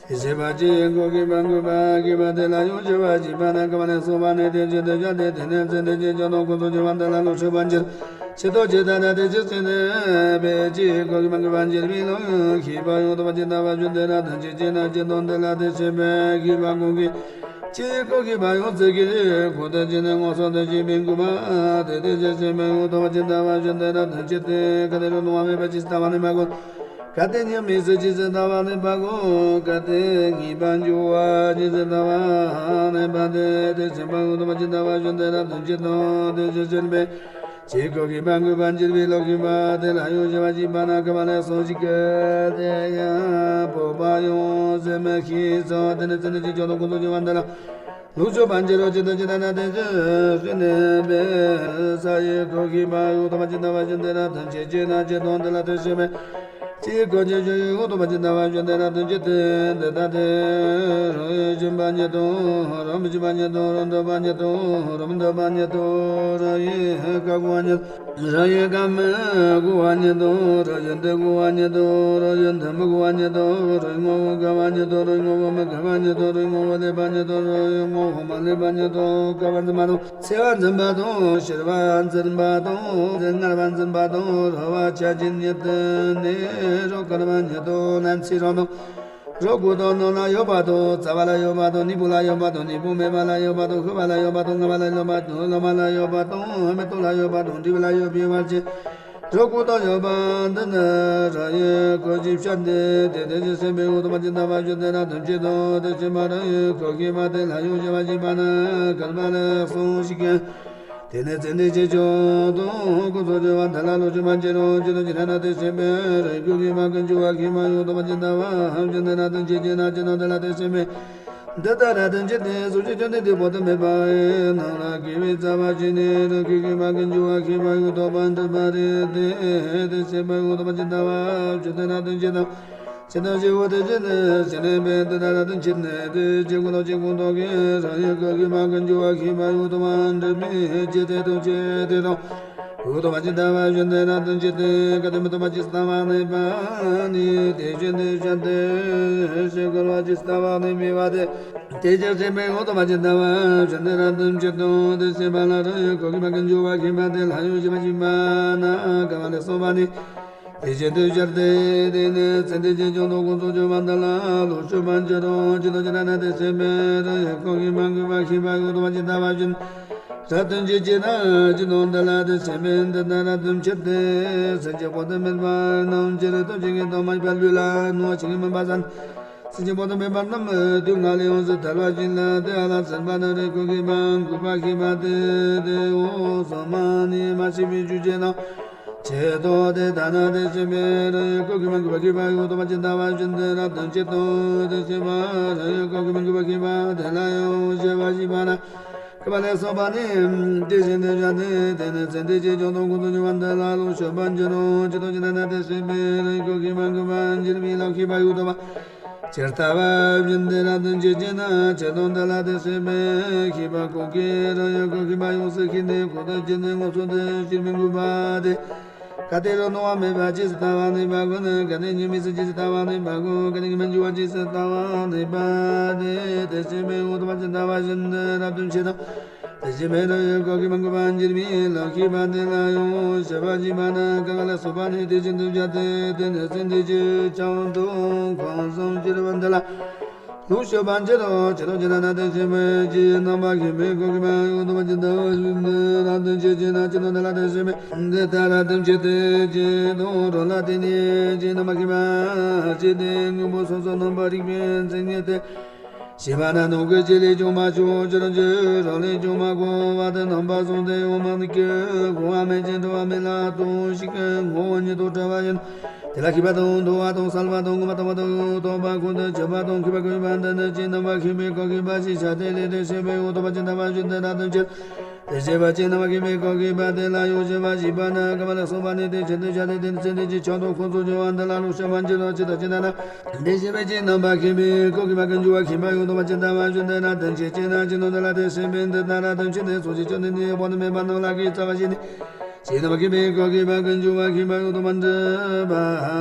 དེ་སེམས་དཔའི་ཅི་ཁོ་ཤེས་པ་གུས་པ་ཤེས་པ་དེ་ལ་ཡང་ཞལ་བཞི་པ་ན། ག་པ་ལས་སོགས་པ་ནི་དེ་བཞིན་དུ་སྦྱར་ཏེ། དེ་ནི་ཚིག་འདི་ཅི་ཆོག་ཏུ་ཁོ་ཚོ་ཆེ་བ་འདི་ལ་ལོག་ཤེས་པ་འགྱུར། ཇི་ལྟར་ཇི་ལྟར་ན་དེ་བཞིན་སེམས་དཔའི་ཅི་ཁོ་ཤེས་པ་ཀུན་འགྱུ་བ་འགྱུར་བའི་ལོག་ཤེས་པ། ཡང་དག་པར་ཇི་ལྟ་བ་བཞིན་དུ་རབ་ཏུ་འབྱེད་ཅེ་ན། ཇི་ལྟར་འདི་ལ་དེ་སེམས་དཔའི་ཤེས་པ་ཀུན་གྱི་ཅི་ཁོ་ཤེས་པ་ཡང་ཚིག་གི་ཁོ་དེ་ཅི་ནི་མངོན་སུམ་དུ་བྱས་པའི་གུས་པ་དེ་དེ་བཞིན་སེམས་དཔའི་འོད་དང་ཇི་ལྟ་བ་བཞིན་དུ་རབ་ཏུ་འབྱེད་དེ། གལ་ཏེ་རོ་སྣང་བ་མེད་པ་ཇི་སྲིད་ལྟ་བ་ནུས་པ་དགོས། གལ་ཏེ་གཉིས་མེད་ས་ཇི་སྲིད་ལྟ་བ་ནུས་པ་དགོས། གལ་ཏེ་ངེས་པར་འབྱུང་བ་ཇི་སྲིད་ལྟ་བ་ནུས་པ་སྟེ། དེ་སེམས་དཔའི་འོད་དང་ཇི་ལྟ་བ་བཞིན་དུ་རབ་ཏུ་འབྱེད་དོ། དེ་བཞིན་སེམས་དཔའི་ཅི་ཁོ་ཤེས་པ་གུས་པ་འགྱུར་བའི་ལོག་ཤེས་པ་དེ་ལ་ཡང་ཞལ་བཞི་པ་ན། ག་པ་ལས་སོགས་ཤིག་གི་དེ་ཡང་སྤོབས་པ་ཡང་སེམས་ཤེས་སོ། དེ་ནི་ཚིག་འདི་ཅི་ཆོག་ཏུ་ཁོ་ཚོ་ཆེ་བ་འདི་ལ་ལོག་ཤེས་པ་འགྱུར་རོ། ཇི་ལྟར་ཇི་ལྟར་ན་དེ་བཞིན་སེམས་དཔའི་ས་ཡི་ཁོ་ཤེས་པ་ཡང་དག་པར་ཇི་ལྟ་བ་བཞིན་དུ་རབ་ཏུ་འབྱེད་ཅེ་ན། ཇི་ལྟར་འདི་ལ་དེ་སེམས་དཔའི་ཅི་ཁོ་ཤེས་པ་ཡང་དག་པར་ཇི་ལྟ་བ་བཞིན་དུ་རབ་ཏུ་འབྱེད་དེ། འདི་ལྟ་སྟེ། རོ་ཡི་སྦྱིན་པ་ཉིད་དང་། རོ་མི་སྦྱིན་པ་ཉིད་དང་། རོ་འདོད་པ་ཉིད་དང་། རོ་མི་འདོད་པ་ཉིད་དང་། རོ་ཡི་བཀའ་བསྒོ་བ་ཉིད། རོ་ཡི་བཀའ་མི་བསྒོ་བ་ཉིད་དང་། རོ་ཡི་འདོད་བསྒོ་བ་ཉིད་དང་། རོ་ཡི་འདོད་མི་བསྒོ་བ་ཉིད་དང་། རོ་ཡི་དངོས་པོ་དགའ་བ་ཉིད་དང་། རོ་ཡི་དངོས་པོ་མི་དགའ་བ་ཉིད་དང་། རོ་ཡི་དངོས་པོ་ལེགས་པ་ཉིད་དང་། རོ་ཡི་དངོས་པོ་མ་ལེགས་པ་ཉིད་དང་། དགའ་བ་འཛིན་པ་དང་། འཚེ་བ་འཛིན་པ་དང་། ཞི་བ་འཛིན་པ་དང་། ངལ་བ་འཛིན་པ་དང་། རོ་བ་ཆ་ཅན་ཉིད་དུ་ནི། རོ་དཀར་བ་ཉིད་དང་། ནན་ཚིག་རོ་དང་། རོ་ཀུན་ཏུ་ནང་ན་ཡོད་པ་དང་། རྩ་བ་ལ་ཡོད་པ་དང་། སྣ་བུག་ལ་ཡོད་པ་དང་། སྣ་བུག་མེད་པ་ལ་ཡོད་པ་དང་། ཤུ་བ་ལ་ཡོད་པ་དང་། ལྔ་བ་ལ་ཡོད་པ་དང་། ལོ་མ་ལ་ཡོད་པ་དང་། མིག་ཏོ་ལ་ཡོད་པ་དང་། མགྲིན་པ་ལ་ཡོད་པའི་བར་གྱི་ རོ་ཀུ་ཏོ་ཡོད་པ་འདི་ནི་རང་ཡུལ་གོ་ཅི་ཤར་ཏེ་དེ་དེ་ཅི་སེམས་པའི་འོ་དོ་མ་ཅི་ལྟ་བ་བཞིན་དེ་ན་དོན་ཅི་དང་དེ་ཅི་མ་རང་ཡུལ་གོ་ཁི་མ་དེ་ལ་ཡོད་ཅི་བ་ཅི་པ་ན་གར་མ་ལ་སོང་ཞིག་གི། དེ་ནས་ཚེ་འདི་ཅི་ཆོག་དང་ཀུན་རྫོབ་སྦྱོར་བ་དེ་ལ་ལོ་ཅི་མ་ཅི་རུང་ཅི་དང་ཅི་ན་ན་དེ་སེམས་པའི་རང་ཡུལ་གོ་ཁི་མ་ཀུན་འཇུག་བ་ཁི་མ་ཡོད་དོ་མ་ཅི་ལྟ་བ་བཞིན་དེ་ན་དོན་ཅི་ཅི་ན་ཅི་དང་དེ་ལ་དེ་སེམས་པའི། འདི་ལྟར་ར་དོན་ཅི་སྟེ་སོ་ཅི་ཅོ་ནི་དེ་པོ་དུ་མེད་པ་ནང་ལ་དགེ་བའི་རྩ་བ་ཅི་ནི་རུ་ཁི་ཁི་མ་ཀུན་འཇུག་བ་ཁི་མ་ཡོད་དོ་པ་འདི་པ་རེ་དེ་དེ་སེམས་པ་ཡོད་དོ་པ་ཅི་ལྟ་བ་ཅི་དེ་ན་དོན་ཅི་དང་། ཅི་དང་ཅི་བོ་དེ་ཅི་ནི་ཅི་ནི་པའི་འདི་ལྟར་ར་དོན་ཅི་ནི་དེ་ཅི་ཀུན་ཏུ་ཅི་ཀུན་ཏུ་གི་རང་ཡུལ་གོ་ཁི་མ་ཀུན་འཇུག་བ་ཁི་མ་ཡོད་དོ་པ་འདི་མི་ཅི་དེ་དང་ཅི་དེ་དང་། འོ་དོ་མ་ཅི་ལྟ་བ་བཞིན་དེ་ན་དོན་ཅི་སྟེ་ག་དེ་མི་དོ་མ་ཅི་ལྟ་བ་ནི་པ་ནི་དེ་བཞིན་དུ་བྱ་སྟེ་ཞེས་བཀོད་པ་ཅི་ལྟ་བ་ནི་མི་བ་དེ། དེ་ཅི་སེམས་པའི་འོ་དོ་མ་ཅི་ལྟ་བ་བཞིན་དེ་ན་དོན་ཅི་དང་དེ་སེམས་པ་ལ་རང་ཡུལ་གོ་ཁི་མ་ཀུན་འཇུག་བ་ཁི་མ་དེ་ལ་ཡོད་ཅི་མ་ཅི་པ་ན་ག་བ་ལས་སོང་བ་ནི། དེ་བཞིན་དུ་བྱ་སྟེ་དེ་ནི་ཚེ་འདི་ཅི་ཀུན་ཏུ་ཀུན་རྫོབ་སྦྱོར་བ་དེ་ལ་ལོ་ཆོས་པ་ཅི་རུང་ཅི་དང་ཅི་ན་ན་དེ་སེམས་པའི་རང་ཡུལ་གོ་ཁི་མ་ཀུན་བ་ཁི་མ་ཡོད་དོ་མ་ཅི་ལྟ་བ་བཞིན། ར་དོན་ཅི་ཅི་ན་ཅི་དང་དེ་ལ་དེ་སེམས་པའི་འདི་ལྟར་ར་དོན་ཅི་སྟེ་སེམས་ཅན་པོ་དུ་མེད་པ་རྣམས་ཅི་རུ་དོན་ཅི་གི་དོན་མ་ཡིན་པ་ལུས་ལ་ནོར་ཅི་གི་མིན་པ་ཟན། སེམས་ཅན་པོ་དུ་མེད་པ་རྣམས་དུས་ངན་ལས་ཡོངས་སུ་ཐར་བ་ཅིག་ལ་དེ་ཨ་ལ་སེམས་པ་ནི་རེ་ཀོ་གི་མ་འགུགས་པ་ཤེས་པ་དེ་དེ་འོ་སོ་མ་ནི་མ་ཤེས་པའི་རྒྱུ་ཅན་ནོ། ཆེད་དུ་དེ་ལྟ་ན་དེ་སེམས་པའི་རེ་ཀོ་གི་མ་འགུགས་པ་ཤེས་པ་ཡོད་དོ་མ་ཅི་ལྟ་བ་བཞིན་དེ་ར་དོན་ཅི་དང་དེ་སེམས་པ་རེ་ཀོ་གི་མ་འགུགས་པ་ཤེས་པ་དེ་ལ་ཡང་ཞེས་པ་ཞེས་པ་ན། ཀ་པ་ལས་སོགས་པ་ནི། དེ་བཞིན་དུ་བྱ་སྟེ་དེ་ནི་ཚེ་འདི་ཕྱི་ཀྱང་དང་ཀུན་ཏུ་འབྱུང་བ་འདི་ལ་ལོ་ཤོ་པ་འགྱུར་རོ། ཇི་ལྟར་ཇི་ལྟར་ན་དེ་སྲིད་པའི་རིགས་ཀྱི་མ་གུས་པ་འགྱུར་བའི་ལམ་ཤེས་པ་ཡོད་དོ། ཇི་ལྟ་བ་བཞིན་དེ་ལ་དོན་ཅི་ཅེ་ན། ཇི་ལྟར་འདི་ལ་དེ་སྲིད་པའི་ཤེས་པ་ཀུན་གྱི་རང་ཡུལ་ཀྱི་ཤེས་པ་ཡོངས་སུ་ཤེས་ཏེ་ཀུན་ཏུ་ཇི་ནི་ངོ་སོ་དེ་ཕྱིར་མི་འགུགས་པ་དེ། ག་དེ་རུ་སྣང་བ་མེད་པ་ཇི་སྲིད་ལྟ་བ་ནུས་པ་ཀུན། ག་དེ་གཉིས་མེད་སྲིད་ཇི་སྲིད་ལྟ་བ་ནུས་པ་ཀུན། ག་དེ་གཉིས་མེད་འགྱུར་བ་ཇི་སྲིད་ལྟ་བ་ནུས་པ་དེ། དེ་སྲིད་པའི་འོག་ཏུ་མ་ཇི་ལྟ་བ་བཞིན་དུ་རབ་ཏུ་འཆད་དོ། དེ་སྲིད་པའི་རང་ཡུལ་ཀྱི་ཤེས་པ་མ་གུས་པ་འགྱུར་བའི་ལམ་ཤེས་པ་དེ་ལ་ཡང་ཞེས་པ་ཞེས་པ་ན་ཀ་ཁ་ལ་སོགས་པ་ནི་དེ་བཞིན་དུ་སྦྱར་ཏེ་དེ་ནི་ཚེ་འདི་ཕྱི་ཀྱང་དང་གང་ཟག་སྐྱེ་བོ་འདི་ལ། ལུགས་ཤེས་པ་འཆད་དོ། ཇི་ལྟར་ཇི་ལྟར་ན་དེ་སྲིད་པའི་ཇི་རྣམ་པ་ཤེས་པའི་ཀྱི་ཤེས་པ་འོག་ཏུ་མ་ཇི་ལྟ་བ་བཞིན་དུ་རབ་ཏུ་འཆད་ཅེ་ན། ཇི་ལྟར་འདི་ལ་དེ་སྲིད་པའི་འདི་ལྟར་རབ་ཏུ་འཆད་དེ་ཇི་དང་རོ་ལ་དེ་ནི་ཇི་རྣམ་པ་ཤེས་པ་ཇི་དེ་དངོས་པོ་སོ་སོ་རྣམ་པར་རིག་པའི་མཚན་ཉིད་དེ་ཤེས་པ་ན་ནོ་གི་ཇི་ལས་ཀྱང་མ་བྱུང་། ཇི་ལྟར་ཇི་རོ་ལས་ཀྱང་མ་གོ་བ་དེ་རྣམ་པ་གསུམ་དེ་ཡང་མ་ནུས་ཀྱི་གོ་བ་མེད་ཅིང་འགྲོ་བ་མེད་ལ་ལྟོས་ཤིག་ངོ་བོ་ཉིད་དུ་བྲལ་བ་ཡིན། དེ་ལ་ཤེས་པ་དང་འདུ་བ་དང་བསལ་བ་དང་ངོ་མ་དང་བ་དང་རྟོག་པ་ཁོང་དུ་ཆུད་པ་དང་མཁས་པ་ཀྱི་ཤེས་པ་འདི་ནི་ཇི་རྣམ་པ་ཤེས་པའི་ཀྱི་ཤེས་པ་ཞེས་བྱ་སྟེ་ལས་དེ་ཤེས་པའི་འོག་ཏུ་མ་ཇི་ལྟ་བ་བཞིན་དུ་རབ་ཏུ་འཆད། དེ་ཤེས་པ་ཇི་རྣམ་པ་ཤེས་པའི་ཀྱི་ཤེས་པ་དེ་ལ་ཡང་ཞེས་པ་ཞེས་པ་ན་ཀ་མ་ལ་སོགས་པ་ནི་དེ་བཞིན་དུ་བྱ་སྟེ་དེ་ནི་ཚེ་འདི་ཕྱི་ཀྱང་དང་ཀུན་རྫོབ་སྦྱོར་བ་འདི་ལ་ལུགས་ཤེས་པ་འགྱུར་རོ། ཇི་ལྟར་ཇི་ལྟར་ན། དེ་ཤེས་པ་ཇི་རྣམ་པ་ཤེས་པའི་ཀྱི་ཤེས་པ་མ་གུས་པ་ཤེས་པ་ཡོད་དོ་མ་ཇི་ལྟ་བ་བཞིན་དུ་རབ་ཏུ་འཆད་ཅེ་ན། ཇི་ལྟར་འདི་ལ་དེ་སྲིད་པའི་འདི་ལྟར་རབ་ཏུ་འཆད་དེ་སོ་ཇི་ཅོ་ནི་ནི་པོ་ནི་མེད་པ་རྣམས་ལ་གི་རྩ་བ་ཞེས་ནི། ཇི་རྣམ་པ་ཤེས་པའི་ཀྱི་ཤེས་པ་ཀུན་འཇུག་པ་ཤེས་པ་འོག་ཏུ་མ་འདྲེས་པ་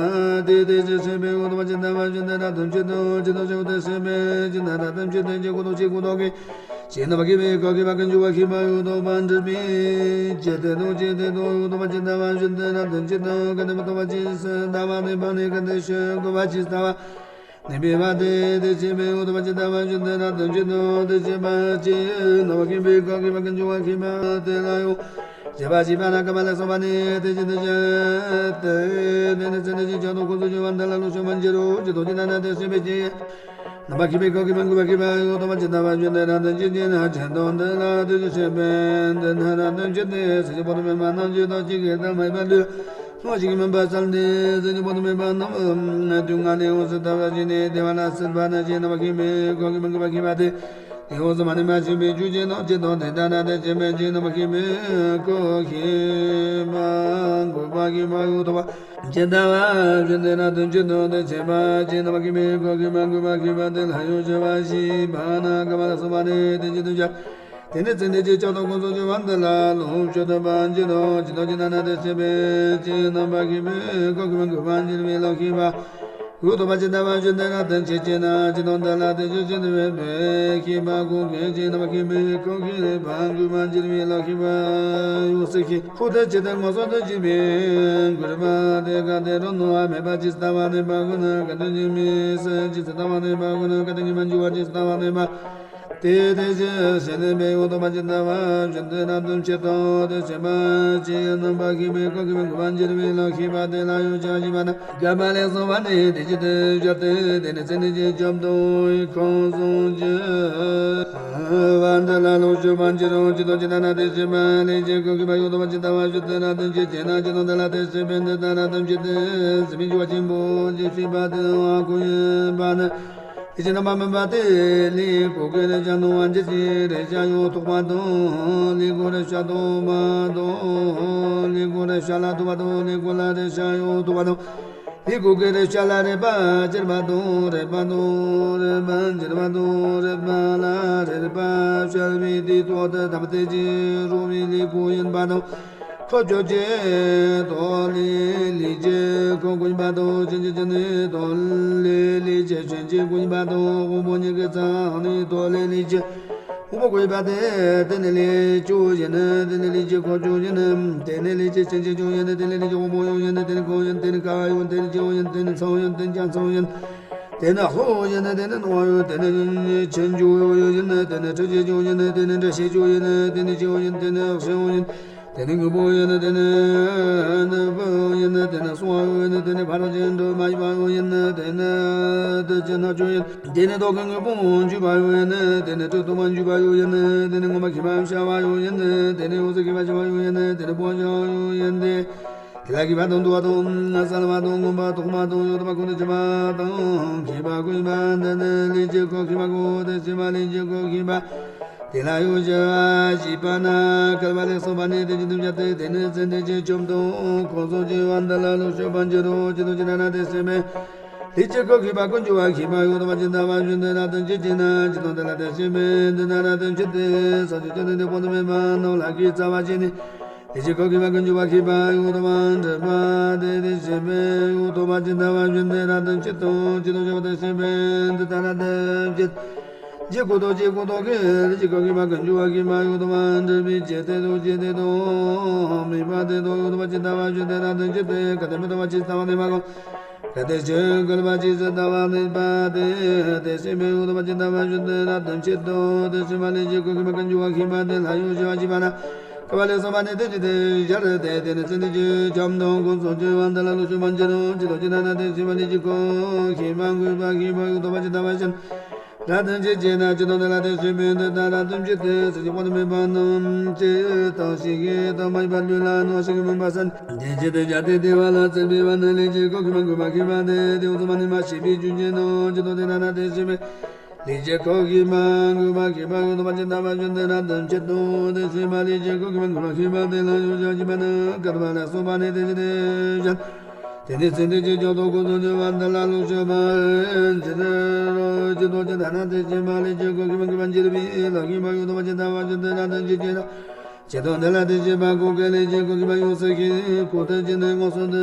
དེ་དེ་ཇི་སྲིད་པའི་འོག་ཏུ་མ་ཇི་ལྟ་བ་བཞིན་དུ་རབ་ཏུ་འཆད་དོ། ཇི་ལྟར་ཇི་ལྟར་དེ་སྲིད་པའི་ཇི་ལྟར་རབ་ཏུ་འཆད་དེ་ཇི་ཀུན་ཏུ་ཇི་ཀུན་ཏུ་གི་ཇི་རྣམ་པ་ཤེས་པའི་ཀྱི་ཤེས་པ་ཀུན་འཇུག་པ་ཤེས་པ་འོག་ཏུ་མ་འདྲེས་པའི་ཇི་སྟེ་དང་ཇི་སྟེ་དང་འོག་ཏུ་མ་ཇི་ལྟ་བ་བཞིན་དུ་རབ་ཏུ་འཆད་དོ། ག་དེ་མི་རྟོག་པ་ཇི་སྲིད་ལྟ་བ་ནུས་པ་ནི་ག་དེ་ཤེས་དགོས་པ་ཇི་ལྟ་བ། ནུས་པའི་བ་དེ་དེ་ཤེས་པའི་འོག་ཏུ་མ་ཇི་ལྟ་བ་བཞིན་དུ་རབ་ཏུ་འཆད་དོ། དེ་ཤེས་པ་ཇི་རྣམ་པ་ཤེས་པའི་ཀྱི་ཤེས་པ་ཀུན་འཇུག་པ་ཤེས་པ་དེ་ལ་ཡང་ཞེས་པ་ཞེས་པ་ན་ཀ་མ་ལ་སོགས་པ་ནི་དེ་བཞིན་དུ་བྱ་སྟེ་དེ་ནི་ཚེ་འདི་ཕྱི་ཀྱང་དང་ཀུན་རྫོབ་སྦྱོར་བ་འདི་ལ་ལུགས་ཤེས་པ་འགྱུར་རོ། ཇི་ལྟར་ཇི་ལྟར་ན་དེ་སྲིད་པའི་ཇི་རྣམ་པ་ཤེས་པའི་ཀྱི་ཤེས་པ་མ་གུས་པ་ཤེས་པ་འོག་ཏུ་མ་ཇི་ལྟ་བ་བཞིན་དུ་རབ་ཏུ་འཆད་ཅེ་ན། ཇི་ལྟར་འདི་ལ་དེ་ཇི་སྲིད་པའི་འདི་ལྟར་རབ་ཏུ་འཆད་དེ་སྲིད་ཀྱི་པོ་ནི་མེད་པ་རྣམས་ཇི་ལྟར་ཇི་སྐད་དུ་མ་ཡིན་པ་ལུས། སྔོ་ཞིང་མུན་པ་བསལ་ཏེ་ཟིལ་གྱིས་པོ་ཏི་མེད་པ་རྣམས་དུས་ངན་ལས་ཡོངས་སུ་ཐར་བར་བྱས་ནས་བདེ་བ་ལ་སྲིད་པ་ནི་ཇི་རྣམ་པ་ཤེས་པའི་ཀྱི་ཤེས་པ་མ་གུས་པ་ཤེས་པ་དེ། དེ་ཡོངས་སུ་མ་ནུས་པ་ཤེས་པའི་རྒྱུ་ཅན་ནོ། ཇི་ལྟར་དེ་ལྟར་ན་དེ་ཤེས་པའི་ཇི་རྣམ་པ་ཤེས་པའི་ཀྱི་ཤེས་པ་མ་གུས་པ་ཤེས་པ་འོག་ཏུ་མ་ཇི་ལྟ་བ་བཞིན་དུ་རབ་ཏུ་འཆད་དོ། དེ་ཤེས་པ་ཇི་རྣམ་པ་ཤེས་པའི་ཀྱི་ཤེས་པ་མ་གུས་པ་ཤེས་པ་དེ་ལ་ཡང་ཞེས་པ་ཞེས་པ་ན་ཀ་མ་ལ་སོགས་པ་ནི་དེ་བཞིན་དུ་བྱ། དེ་ནི་ཚེ་འདི་ཕྱི་ཀྱང་དང་ཀུན་རྫོབ་སྦྱོར་བ་འདི་ལ་ལོངས་སྤྱོད་དུ་པ་འགྱུར་རོ། ཇི་ལྟར་ཇི་ལྟར་ན་དེ་སྲིད་པའི་ཇི་རྣམ་པ་ཤེས་པའི་ཀྱི་ཤེས་པ་མ་གུས་པ་འགྱུར་བའི་ལམ་ཤེས་པ་འོག་ཏུ་མ་ཇི་ལྟ་བ་བཞིན་དུ་རབ་ཏུ་འཆད་ཅེ་ན། ཇི་ལྟར་འདི་ལ་དེ་ཇི་སྲིད་པའི་ཤེས་པ་ཀུན་གྱི་ཇི་རྣམ་པ་ཤེས་པའི་ཀྱི་ཤེས་པ་མ་གུས་པ་འགྱུར་བའི་ལམ་ཤེས་པ་ཡོངས་སུ་ཤེས། ཁུ་ཐུག་ཅི་སྟེ་ངོ་སོ་དུ་འགྱུར་བའི་གུས་པ་དེ་ག་དེ་རུ་སྣང་བ་མེད་པ་ཇི་སྲིད་ལྟ་བ་ནུས་པ་ཀུན། ག་དེ་གཉིས་མེད་སྲིད་ཇི་སྲིད་ལྟ་བ་ནུས་པ་ཀུན། ག་དེ་གཉིས་མེད་འགྱུར་བ་ཇི་སྲིད་ལྟ་བ་ནུས་པ། དེ་དེ་བཞིན་གཤེགས་ནས་འབད་ཡོད་དོ་བ་ཅི་ལྟ་བ་བཞིན་དུ་རབ་ཏུ་མཆི་ཏོ། དེ་བཞིན་པ་ཅི་ཡང་རྣམ་པ་ཤེས་པའི་སྐབས་ཀྱི་མི་མགུ་བ་འགྱུར་བའི་ལོ་ཤེས་པ་དེ་ལ་ཡང་བྱ་བ་ཞེས་པ་ན། ག་མ་ལས་གསུངས་པ་ནི་དེ་བཞིན་དུ་སྦྱར་ཏེ། དེ་ནས་ཚེ་འདི་ཕྱི་ཁྱབ་བརྡལ་ཁམས་གསུམ་གྱི་བར་མདོ་ལ་ལོག་སྤྱོད་པར་འགྱུར་རོ། ཇི་ལྟར་ཇི་ལྟ་ན་དེ་བཞིན་པ་ལས་ཀྱི་སྐབས་ཀྱི་མི་མགུ་བ་ཡོད་དོ་བ་ཅི་ལྟ་བ་བཞིན་དུ་རབ་ཏུ་མཆི་ཞེ་ན། ཇི་ལྟར་འདི་ལ་དེ་བཞིན་པའི་འདི་ལྟར་རབ་ཏུ་མཆི་སྟེ། སྲིད་པའི་འགྱུ་བ་ཆེན་པོ་ཞེས་བྱ་བ་དེ་ལ་གོ་ཡིན་པ་ནི། དེ་བཞིན་རྣམ་པར་སྨིན་པ་དེ་ལས་གོ་གི་རེག་བྱ་སྣང་བ་འགྱུར་ཞིང་རེག་བྱ་ཡང་ཐོགས་པ་དང་། ལས་གོ་རེག་བྱ་ཐོགས་པ་དང་། ལས་གོ་རེག་བྱ་ལ་ཐོགས་པ་དང་། ལས་གོ་ལ་རེག་བྱ་ཡང་ཐོགས་པ་དང་། ལས་གོ་གི་རེག་བྱ་ལ་རེག་པ་སྐྱེར་བ་དང་། རེག་པ་དང་རེག་པ་འགྱུར་བ་དང་། རེག་པ་ལ་རེག་པ་སྐྱེར་བའི་དེའི་ཐོག་ཏུ་ཐ་མ་དེ་ཅི་རུང་བའི་ལས་གོ་ཡིན་པ་དང་། འཁོར་བཅོ་བརྒྱད་ཐོག་ལས་ལས་ཀྱི་འཁོར་ཀུན་པ་དང་། ཕྱིན་ཅི་ཕྱིན་ནས་ཐོག་ལས་ལས་ཀྱི་ཕྱིན་ཅི་ཀུན་པ་དང་། དབང་པོ་ཉིད་ཀྱི་རྩ་ནས་ཐོག་ལས་ལས་ཀྱི་དབང་པོ་ཀུན་པ་དེ། དེ་ནས་ལས་བཅུ་ཡིན། དེ་ནས་ལས་ཀྱི་འཁོར་བཅུ་ཡིན། དེ་ནས་ལས་ཀྱི་ཕྱིན་ཅི་བཅུ་ཡིན། དེ་ནས་ལས་ཀྱི་དབང་པོ་ཡོད་ཡིན། དེ་ནས་ཁམས་ཡིན། དེ་ནས་ཀ་ཡིན། དེ་ནས་སྤྱི་ཡིན། དེ་ནས་ཚངས་ཡིན། དེ་ནས་རྒྱ་མཚོ་ཡིན། དེ་ནས་ལྷོ་ཡིན། དེ་ནས་ནུབ་ཡིན། དེ་ནས་ཆུ་འབྲུ་ཡིན། དེ་ནས་དྲི་ཞིམ་ཆུ་ཡིན། དེ་ནས་འབྲས་ཞིམ་ཆུ་ཡིན། དེ་ནས་ཞིང་ཡིན། དེ་ནས་ཤིང་ཡིན། དེ་ནས་དངོས་པོ་ཡིན། དེ་ནས་ནུས་པ་ཡིན། དེ་ནས་གསང་བ་ཡིན། དེ་ནས་ཕ་རོལ་ཕྱིན་དྲུག་མ་ཡིན་པ་ཡིན། དེ་ནས་དུས་ཀྱི་སྣོད་བཅུད་ཡིན། དེ་ནས་ཐོག་གི་དངོས་པོ་འཇུག་པ་ཡིན། དེ་ནས་དྲི་དུ་མ་འཇུག་པ་ཡིན། དེ་ནས་མངོན་པར་མཁྱེན་པ་ཤར་བ་ཡིན། དེ་ནས་འོད་ཟེར་གྱི་བ་ཤར་བ་ཡིན། དེ་ནས་སྤོ་བྱ་ཡིན། དེ། དེ་ལ་སྐྱེས་པ་དང་འདུ་བ་དང་གསལ་བ་དང་མངོན་པར་རྟོགས་པ་དང་ཡོད་པ་ཁོ་ན་ཆེན་པོ་དང་མཁས་པ་ཀུན་པ་འདི་ནི་ལས་ཀྱི་སྐབས་ཀྱི་མི་མགུ་དེ་བཞིན་པ་ལས་ཀྱི་སྐབས་ཀྱི་མི་དེ་ལ་ཡང་བྱ་བ་ཞེས་པ་ན། བསྐལ་པ་ལས་གསུངས་པ་ནི་དེ་བཞིན་དུ་སྦྱར་ཏེ། དེ་ནི་ཚེ་འདི་ཕྱི་ཁྱབ་བརྡལ་ཁམས་གསུམ་གྱི་བར་མདོ་ལ་ལོག་སྤྱོད་པར་འགྱུར་རོ། ཇི་ལྟར་ཇི་ལྟ་ན་དེ་བཞིན་པའི་ལས་ཀྱི་སྐབས་ཀྱི་མི་མགུ་འགྱུ་བ་ཤེས་པ་ཡོད་དོ་བ་ཅི་ལྟ་བ་བཞིན་དུ་རབ་ཏུ་མཆི་ཞེ་ན། ཇི་ལྟར་འདི་ལ་དེ་བཞིན་པའི་འདི་ལྟར་རབ་ཏུ་མཆི་སྟེ། ས་བཅུ་གྱ་བདུན་དེ་དཔག་ཏུ་མེད་པ་རྣམས་ལ་གིས་རྩ་བ་བྱས་ནས། དེ་ཕྱི་སྐབས་ཀྱི་མི་མགུ་འགྱུ་བ་ཤེས་པ་ཡོད་དོ་བ་འདྲ་བ་དེ་དེ་བཞིན་པའི་ཡོད་དོ་བ་ཅི་ལྟ་བ་བཞིན་དུ་རབ་ཏུ་མཆི་ཏོ། ཇི་ལྟར་ཇི་ལྟ་བ་དེ་བཞིན་པའི་འདི་ལྟར་རབ་ཏུ་མཆི། ཇི་སྐད་དུ་ཇི་སྐད་དུ་གི་དེ་ཕྱི་སྐབས་ཀྱི་མི་མགུ་འགྱུ་བ་ཤེས་པ་ཡོད་དོ་བ་འདྲ་བའི་ཇི་སྐད་དུ་ཇི་སྐད་དུ་མེད་པ་དེ་དག་ཡོད་དོ་བ་ཅི་ལྟ་བ་བཞིན་དུ་རབ་ཏུ་མཆི་སྟེ། གལ་ཏེ་མེད་དོ་བ་ཅི་ལྟ་བ་ནི་མ་གོ། གལ་ཏེ་ཕྱི་བསྐལ་པ་ཇི་ཙམ་ལྟ་བ་ནི་པ་དེ་དེ་བཞིན་པའི་ཡོད་དོ་བ་ཅི་ལྟ་བ་བཞིན་དུ་རབ་ཏུ་མཆི་ཏོ། དེ་བཞིན་པ་ལས་ཀྱི་སྐབས་ཀྱི་མི་མགུ་འགྱུ་བ་ཤེས་པ་དེ་ལ་ཡང་བྱ་བ་ཞེས་པ་ན། བསྐལ་པ་ལས་གསུངས་པ་ནི་དེ་བཞིན་དུ་སྦྱར་ཏེ། དེ་ནི་ཚེ་འདི་ཕྱི་ཁྱབ་བརྡལ་ཁམས་གསུམ་གྱི་བར་མདོ་ལ་ལོག་སྤྱོད་པར་འགྱུར་རོ། ཇི་ལྟར་ཇི་ལྟ་ན་དེ་བཞིན་པ་ལས་ཀྱི་སྐབས་ཀྱི་མི་མགུ་འགྱུ་བ་ཤེས་པ་ཡོད་དོ་བ་ཅི་ལྟ་བ་བཞིན། རབ་ཏུ་མཆི་ཞེ་ན། ཇི་ལྟར་འདི་ལ་དེ་བཞིན་པའི་འདི་ལྟར་རབ་ཏུ་མཆི་སྟེ། སྲིད་པའི་དཔག་ཏུ་མེད་པ་རྣམས་ཀྱི་དང་ཞིང་གི་དང་མ་ཡིན་པ་ལུས་ལ་སྣང་ཞིང་མུན་པ་སེལ། དེ་ཕྱིར་དེ་སྦྱར་ཏེ་བདེ་བ་ལ་བརྩོན་པའི་བར་ན་ལས་ཀྱི་སྐབས་ཀྱི་མི་མགུ་འགྱུ་བ་ཤེས་པ་དེ་དེ་ཡང་གསུངས་པ་ནི་མ་ཤེས་པའི་རྒྱུ་མཚན་ནོ། ཇི་ལྟར་དེ་ལྟ་ན་དེ་བཞིན་པའི་ལས་ཀྱི་སྐབས་ཀྱི་མི་མགུ་འགྱུ་བ་ཤེས་པ་ཡོད་དོ་བ་ཅི་ལྟ་བ་བཞིན་དུ་རབ་ཏུ་མཆི་ཏོ། དེ་བཞིན་པ་ལས་ཀྱི་སྐབས་ཀྱི་མི་མགུ་འགྱུ་བ་ཤེས་པ་དེ་ལ་ཡང་བྱ་བ་ཞེས་པ་ན། བསྐལ་པ་ལས་གསུངས་པ་ནི་དེ་བཞིན་དུ་སྦྱར། དེ་ནི་ཚེ་འདི་ཕྱི་ཁྱབ་བརྡལ་ཁམས་གསུམ་གྱི་བར་མདོ་ལ་ལོག་སྤྱོད་པར་འགྱུར་རོ། ཇི་ལྟར་ཇི་ལྟ་ན་དེ་བཞིན་པ་ལས་ཀྱི་སྐབས་ཀྱི་མི་མགུ་འགྱུ་བ་འགྱུར་བའི་ལོ་ཤེས་པ་ཡོད་དོ་བ་ཅི་ལྟ་བ་བཞིན་དུ་རབ་ཏུ་མཆི་ཞེ་ན། ཇི་ལྟར་འདི་ལ་དེ་བཞིན་པ་སྐབས་ཀྱི་ལས་ཀྱི་སྐབས་ཀྱི་མི་ཡོངས་སུ་ཤེས། ཁོ་ཐག་ཆོད་ནས་མངོན་སུམ་དུ་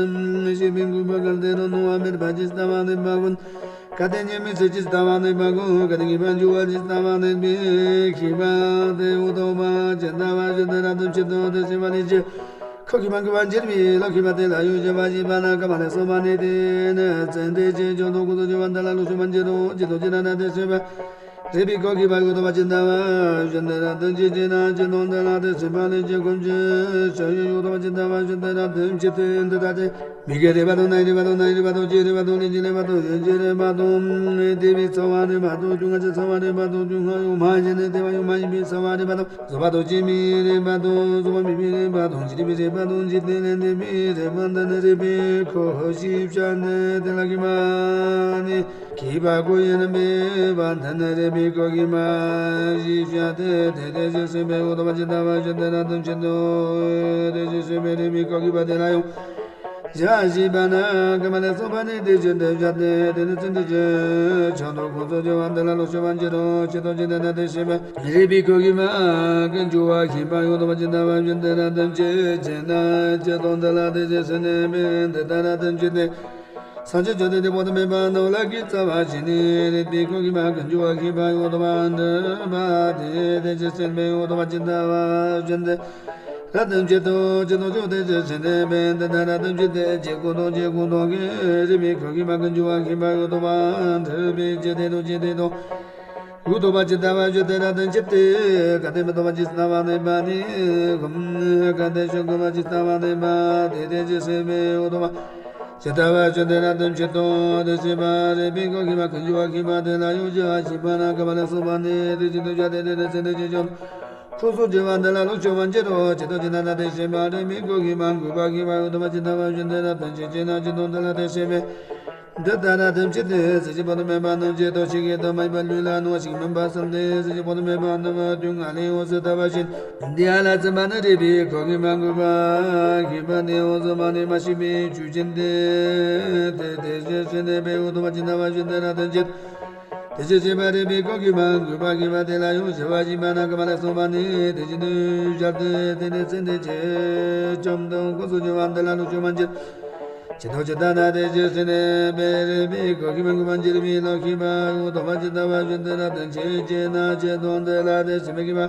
ཤེས་པའི་མགུ་འགྱུ་བ། གལ་ཏེ་རང་སྣང་བ་མེད་པ་ཇི་ལྟ་བ་ནི་མ་གོ། གལ་ཏེ་ཉིད་མེད་ཚུལ་ཇི་ལྟ་བ་ནི་མ་གོ། གལ་ཏེ་ངེས་པར་འགྱུར་བ་ཇི་ལྟ་བ་ནི་མེད་ཤེས་པ་དེ་ཡོད་དོ་བ་ཅི་ལྟ་བ་བཞིན་དུ་རབ་ཏུ་མཆི་ཏོ། དེ་བཞིན་པ་ལས་ཀྱི་སྐབས་ཀྱི་མི་མགུ་འགྱུ་བ་འགྱུར་བའི་ལོ་ཤེས་པ་དེ་ལ་ཡང་བྱ་བ་ཞེས་པ་ན། བསྐལ་པ་ལས་གསུངས་པ་ནི་དེ་ནི་ཚེ་འདི་ཕྱི་ཁྱབ་བརྡལ་ཁམས་གསུམ་གྱི་བར་མདོ་ལ་ལོག་སྤྱོད་པར་འགྱུར་རོ། ཇི་ལྟར་ཇི་ལྟ་ན་དེ་བཞིན་པ་རེག་པའི་སྐབས་ཀྱི་མི་ཡོད་དོ་བ་ཅི་ལྟ་བ་བཞིན་དུ་རབ་ཏུ་མཆི་ཞེ་ན། ཇི་ལྟར་འདི་ལ་དེ་བཞིན་པ་ལས་ཀྱི་སྐབས་ཀྱི་མི་ཡོད་དོ་བ་ཅི་ལྟ་བ་བཞིན་དུ་རབ་ཏུ་མཆི་སྟེ། འདི་ལྟ་སྟེ། མིག་གི་རེག་པ་དང་། རྣའི་རེག་པ་དང་། སྣའི་རེག་པ་དང་། ལྕེའི་རེག་པ་དང་། ལུས་ཀྱི་རེག་པ་དང་། ཡིད་ཀྱི་རེག་པ་དང་། ལྡན་པའི་ཚོར་བ་རེག་པ་དང་། རྒྱུ་ལྔ་གི་ཚོར་བ་རེག་པ་དང་། རྒྱུ་ལྔ་ཡང་མ་ཡིན་ནི་ལྡན་པ་ཡང་མ་ཡིན་པའི་ཚོར་བ་རེག་པ་དང་། གཟུགས་པོ་དང་། སྐྱེ་མེད་རེག་པ་དང་། གཟུགས་པོ་མེད་པའི་རེག་པ་དང་། འཇིག་རྟེན་པའི་རེག་པ་དང་། འཇིག་རྟེན་ལས་འདས་པའི་རེག་པ་འདི་ནི་རེག་པའི་སྐབས་ཞེས་བྱ་སྟེ། དེ་ལ་ཤེས་པ་ནི་ཤེས་པ་ཀུན་ཡིན་པས་པ་འདི་ནི་རེག་པའི་སྐབས་ཀྱི་མི་ཞེས་བྱ་སྟེ། དེ་དེ་བཞིན་གཤེགས་པའི་འོད་དང་བ་ཅན་ལྟ་བུ་བཞིན་དུ་རབ་ཏུ་མཆི་ཏོ། དེ་བཞིན་གཤེགས་པའི་རེག་པའི་སྐབས་ཀྱི་མི་དེ་ལ་ཡང་བྱ་བ་ཞེས་པ་ན། བསྐལ་པ་ལས་གསུངས་པ་ནི་དེ་བཞིན་དུ་སྦྱར་ཏེ། དེ་ནི་ཚེ་འདི་ཕྱི་ཁྱབ་བརྡལ་ཁམས་གསུམ་གྱི་བར་མདོ་ལ་ལོག་སྤྱོད་པར་འགྱུར་རོ། ཇི་ལྟར་ཇི་ལྟ་ན་དེ་བཞིན་པའི་རེག་པའི་སྐབས་ཀྱི་མི་མགུ་འགྱུ་བ་ཤེས་པ་ཡོད་དོ་བ་ཅན་ལྟ་བུ་བཞིན་དུ་རབ་ཏུ་མཆི་ཞེ་ན། ཇི་ལྟར་འདི་ལ་དེ་བཞིན་གཤེགས་ནས་འདི་ལྟར་རབ་ཏུ་མཆི་སྟེ། ས་བཅུ་གྱ་བདུན་དེ་དཔག་ཏུ་མེད་པ་རྣམས་ལ་གིས་རྩ་བ་བྱས་ནས། རེག་པའི་སྐབས་ཀྱི་མི་མགུ་འགྱུ་བ་ཤེས་པ་ཡོད་དོ་བ་འདྲ་བ་དེ་དེ་བཞིན་གཤེགས་པའི་འོད་དང་བ་ཅན་ལྟ་བུ་བཞིན་དུ་རབ་ཏུ་མཆི་ཏོ། ཇི་ལྟར་ཇི་ལྟར་དེ་བཞིན་གཤེགས་ནས་འདི་ལྟར་རབ་ཏུ་མཆི་སྟེ། ཇི་སྐད་དུ་ཇི་སྐད་དུ་གི་རེག་པའི་སྐབས་ཀྱི་མི་མགུ་འགྱུ་བ་ཤེས་པ་ཡོད་དོ་བ་འདྲ་བའི་ཇི་སྐད་དུ་ཇི་སྐད་དུ། འུ་ཐོག་པ་ཇི་ལྟ་བ་བཞིན་དེ་ལ་དོན་བྱེད་དེ། གལ་ཏེ་མི་ཐོགས་པ་ཇི་ལྟ་བ་ནུས་པ་ནི། གལ་ཏེ་ཆོས་དགུ་པ་ཇི་ལྟ་བ་ནུས་པ་དེ་དེ་ཇི་སྲིད་པའི་འུ་ཐོག་པ་ཇི་ལྟ་བ་བཞིན་དེ་ལ་དོན་བྱེད་དོ། དེ་བཞིན་པ་རིག་པའི་གོ་ཁེ་པ་ཀུན་འབྱུང་བ་ཁེ་པ་དེ་ལ་ཡང་བཞི་པ་ཞིག་པ་ན་ག་པ་ལ་སོགས་པ་ནི་དེ་བཞིན་དུ་བྱ་སྟེ་དེ་ནི་ཚེ་འདི་ཕྱི་ཆོས་ཁོ་སོགས་བྱེད་པ་འདི་ལ་ལོག་ཆོས་མ་བྱེད་དོ། ཇི་ལྟར་ཇི་ལྟར་ན་དེ་བཞིན་པ་རིག་པའི་གོ་ཁེ་པ་དགུ་པ་ཁེ་པ་འུ་ཐོག་པ་ཇི་ལྟ་བ་བཞིན་དེ་ལ་དོན་བྱེད་ཅེ་ན། ཇི་ལྟར་འདི་ལ་དེ་བཞིན་པའི་འདི་ལྟར་དོན་བྱེད་དེ། ཟེར་གྱི་པོ་ཏི་མེད་པ་རྣམས་ཀྱི་དོན་ཞིག་གི་དོན་མ་ཡིན་པ་ལུས་ལ་སྣང་བ་ཞིག་མིན་པ་བསམ་སྟེ། ཟེར་གྱི་པོ་ཏི་མེད་པ་རྣམས་དུས་ངན་ལས་འོད་གསལ་ལྟ་བ་བཞིན་འདི་ཡ་ལ་བརྩམས་པ་ནི་རིག་པའི་གོ་ཁེ་པ་དགུ་པ་ཁེ་པ་དེ་འོད་གསལ་མ་ནི་མ་ཤེས་པའི་ཆོས་ཅན་ཏེ། དེ་དེ་བཞིན་ཞིག་ནས་པའི་འུ་ཐོག་པ་ཇི་ལྟ་བ་བཞིན་དེ་ལ་དོན་བྱེད། དེ་བཞིན་གཤེགས་པ་རིག་པའི་གོ་ཁེ་པ་དགུ་པ་ཁེ་པ་དེ་ལ་ཡང་བཞི་པ་ཞིག་པ་ན་ག་པ་ལ་སོགས་པ་ནི་དེ་བཞིན་དུ་བྱ་སྟེ་དེ་ནི་ཚེ་འདི་ཕྱི་ཆོས་དང་ཁོ་སོགས་བྱེད་པ་འདི་ལ་ལོག་ཆོས་མ་བྱེད། ཇི་ལྟར་ཇི་ལྟར་ན་དེ་ཇི་སྲིད་ནས་པའི་རིག་པའི་གོ་ཁེ་པ་དགུ་པ་འགྱུར་བའི་ལམ་ཁེ་པ་འུ་ཐོག་པ་ཇི་ལྟ་བ་བཞིན་དེ་ལ་དོན་བྱེད་ཅེ་ན། ཇི་ལྟར་འདི་ལ་དེ་བཞིན་པའི་ཁེ་པ་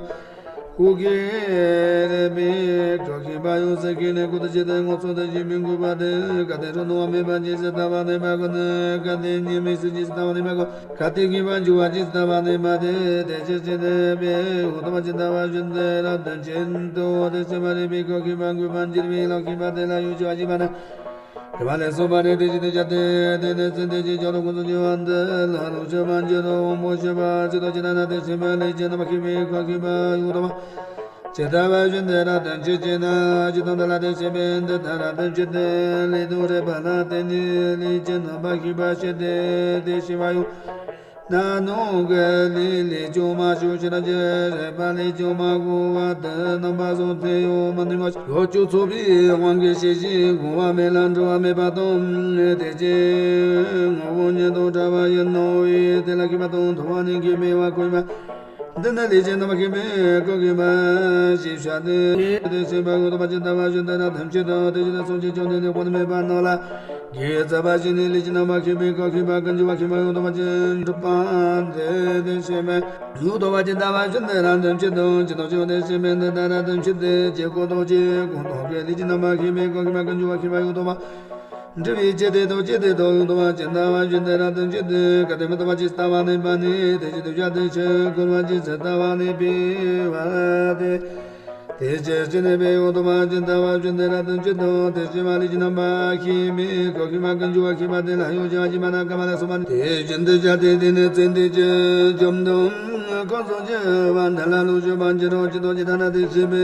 ཀུན་གྱི་རིག་པའི་གོ་ཁེ་པ་ཡང་སེ་ཁེ་ནས་ཀུན་ཏུ་ཇི་ལྟར་ངོ་ཚ་དེ་བཞིན་པའི་དགུ་པ་དེ་གལ་ཏེ་རང་སྣང་བ་མེད་པ་ཇི་སྲིད་ལྟ་བ་ནུས་པ་ཀུན། གལ་ཏེ་གཉིས་མེད་སེམས་ཇི་སྲིད་ལྟ་བ་ནུས་པ་ཀུན། གལ་ཏེ་ཁེ་པ་འབྱུང་བ་ཇི་སྲིད་ལྟ་བ་ནུས་པ་དེ་དེ་ཇི་སྲིད་ནས་པའི་འུ་ཐོག་པ་ཇི་ལྟ་བ་བཞིན་དེ་ལ་དོན་བྱེད་དོ། དེ་བཞིན་པ་རིག་པའི་གོ་ཁེ་པ་དགུ་པ་འགྱུར་བའི་ལམ་ཁེ་པ་དེ་ལ་ཡང་བཞི་པ་ཞིག་པ་ན། ག་པ་ལ་སོགས་པ་ནི་དེ་བཞིན་དུ་བྱ་སྟེ་དེ་ནི་ཚེ་འདི་ཕྱི་ཆོས་དང་ཁོ་སོགས་བྱེད་པ་འདི་ལ་ལོག་ཆོས་མ་བྱེད་དོ། དབང་པོ་བཞི་པ་ཇི་ལྟར་ཇི་ལྟར་ན་དེ་བཞིན་པའི་ལུས་ཅན་རྣམ་པ་ཁེ་པའི་གོ་ཁེ་པ་འུ་ཐོག་པ་ཇི་ལྟ་བ་བཞིན་དེ་ལ་དོན་བྱེད་ཅེ་ན། ཇི་ལྟར་འདི་ལ་དེ་བཞིན་པའི་འདི་ལྟར་དོན་བྱེད་དེ། ལུས་དང་རེག་པ་ལ་བརྟེན་ནས་ལུས་ཅན་རྣམ་པ་ཁེ་པ་སྐྱེ་སྟེ། དེ་བཞིན་པ་ཡང་ན་ནང་གི་ལུས་ལས་ཀྱང་མ་བྱུང་ཕྱི་ནང་གི་རེག་པ་ལས་ཀྱང་མ་གོ་བ་དེ་རྣམ་པ་གསུམ་དེ་ཡང་མི་གནས་པ་ཡོད་ཀྱང་ཚོགས་པའི་དབང་གིས་ཤེས་བཞིན་གོམས་པ་མེད་ལ་འགྲོ་བ་མེད་པ་དང་། དེ་ཅན་ངོ་བོ་ཉིད་དང་བྲལ་བ་ཡིན་ནོ། དེ་ལ་ཁེ་པ་དང་ཐོབ་པ་ནི་ཁེ་ཕན་པ་ཁོ་ཡིན་པ། འདི་ནི་ལུས་ཅན་རྣམ་པ་ཁེ་པའི་གོ་ཁེ་པ་ཞེས་བྱ་སྟེ། དེ་བཞིན་པ་འུ་ཐོག་པ་ཇི་ལྟ་བ་བཞིན་དེ་ལ་དོན་བྱེད་དོ། དེ་བཞིན་དུ་སངས་རྒྱས་བཅོམ་ལྡན་འདས་དཔག་ཏུ་མེད་པ་རྣམས་ལ་གིས་སྩལ་བ་བཞིན་ནི་ལུས་ཅན་རྣམ་པ་ཁེ་པའི་གོ་ཁེ་པ་ཀུན་འབྱུང་བ་ཁེ་པ་འུ་ཐོག་པ་ཇི་སྲིད་པ་འདི་དེ་བཞིན་པ་འུ་ཐོག་པ་ཇི་ལྟ་བ་བཞིན་དེ་ལ་དོན་བྱེད་དོ། ཇི་ལྟར་ཇི་སྲིད་པ་འདི་ལྟར་དོན་བྱེད་དེ། ཇི་སྐད་དུ་ཇི་སྐད་དུ་ཀྱང་ལུས་ཅན་རྣམ་པ་ཁེ་པའི་གོ་ཁེ་པ་ཀུན་འབྱུང་བ་ཁེ་པ་འུ་ཐོག་པ་འབྲི་བའི་ཇི་སྐད་དུ་ཇི་སྐད་དུ་འུ་ཐོག་པ་ཇི་ལྟ་བ་བཞིན་དེ་ལ་དོན་བྱེད་དེ། གལ་ཏེ་མི་ཐོགས་པ་ཇི་སྲིད་ལྟ་བ་ནུས་པ་ནི་དེ་བཞིན་དུ་བྱ་སྟེ་ཆོས་དགུ་པ་ཇི་སྲིད་ལྟ་བ་ནུས་པའི་བར་དེ། དེ་ཅི་སྲིད་ནས་པའི་འུ་ཐོག་པ་ཇི་ལྟ་བ་བཞིན་དེ་ལ་དོན་བྱེད་དོ། དེ་བཞིན་པ་ལུས་ཅན་རྣམ་པ་ཁེ་པའི་གོ་ཁེ་པ་ཀུན་འབྱུང་བ་ཁེ་པ་དེ་ལ་ཡང་བཞི་པ་ཞིག་པ་ན་ག་པ་ལ་སོགས་པ་ནི་དེ་བཞིན་དུ་བྱ་སྟེ། དེ་ནི་ཚེ་འདི་ཕྱི་ཆོས་དང་ཁོ་སོགས་བྱེད་པ་འདི་ལ་ལོག་ཆོས་མ་བྱེད་དོ། ཇི་ལྟར་ཇི་ལྟར་ན་དེ་བཞིན་པའི་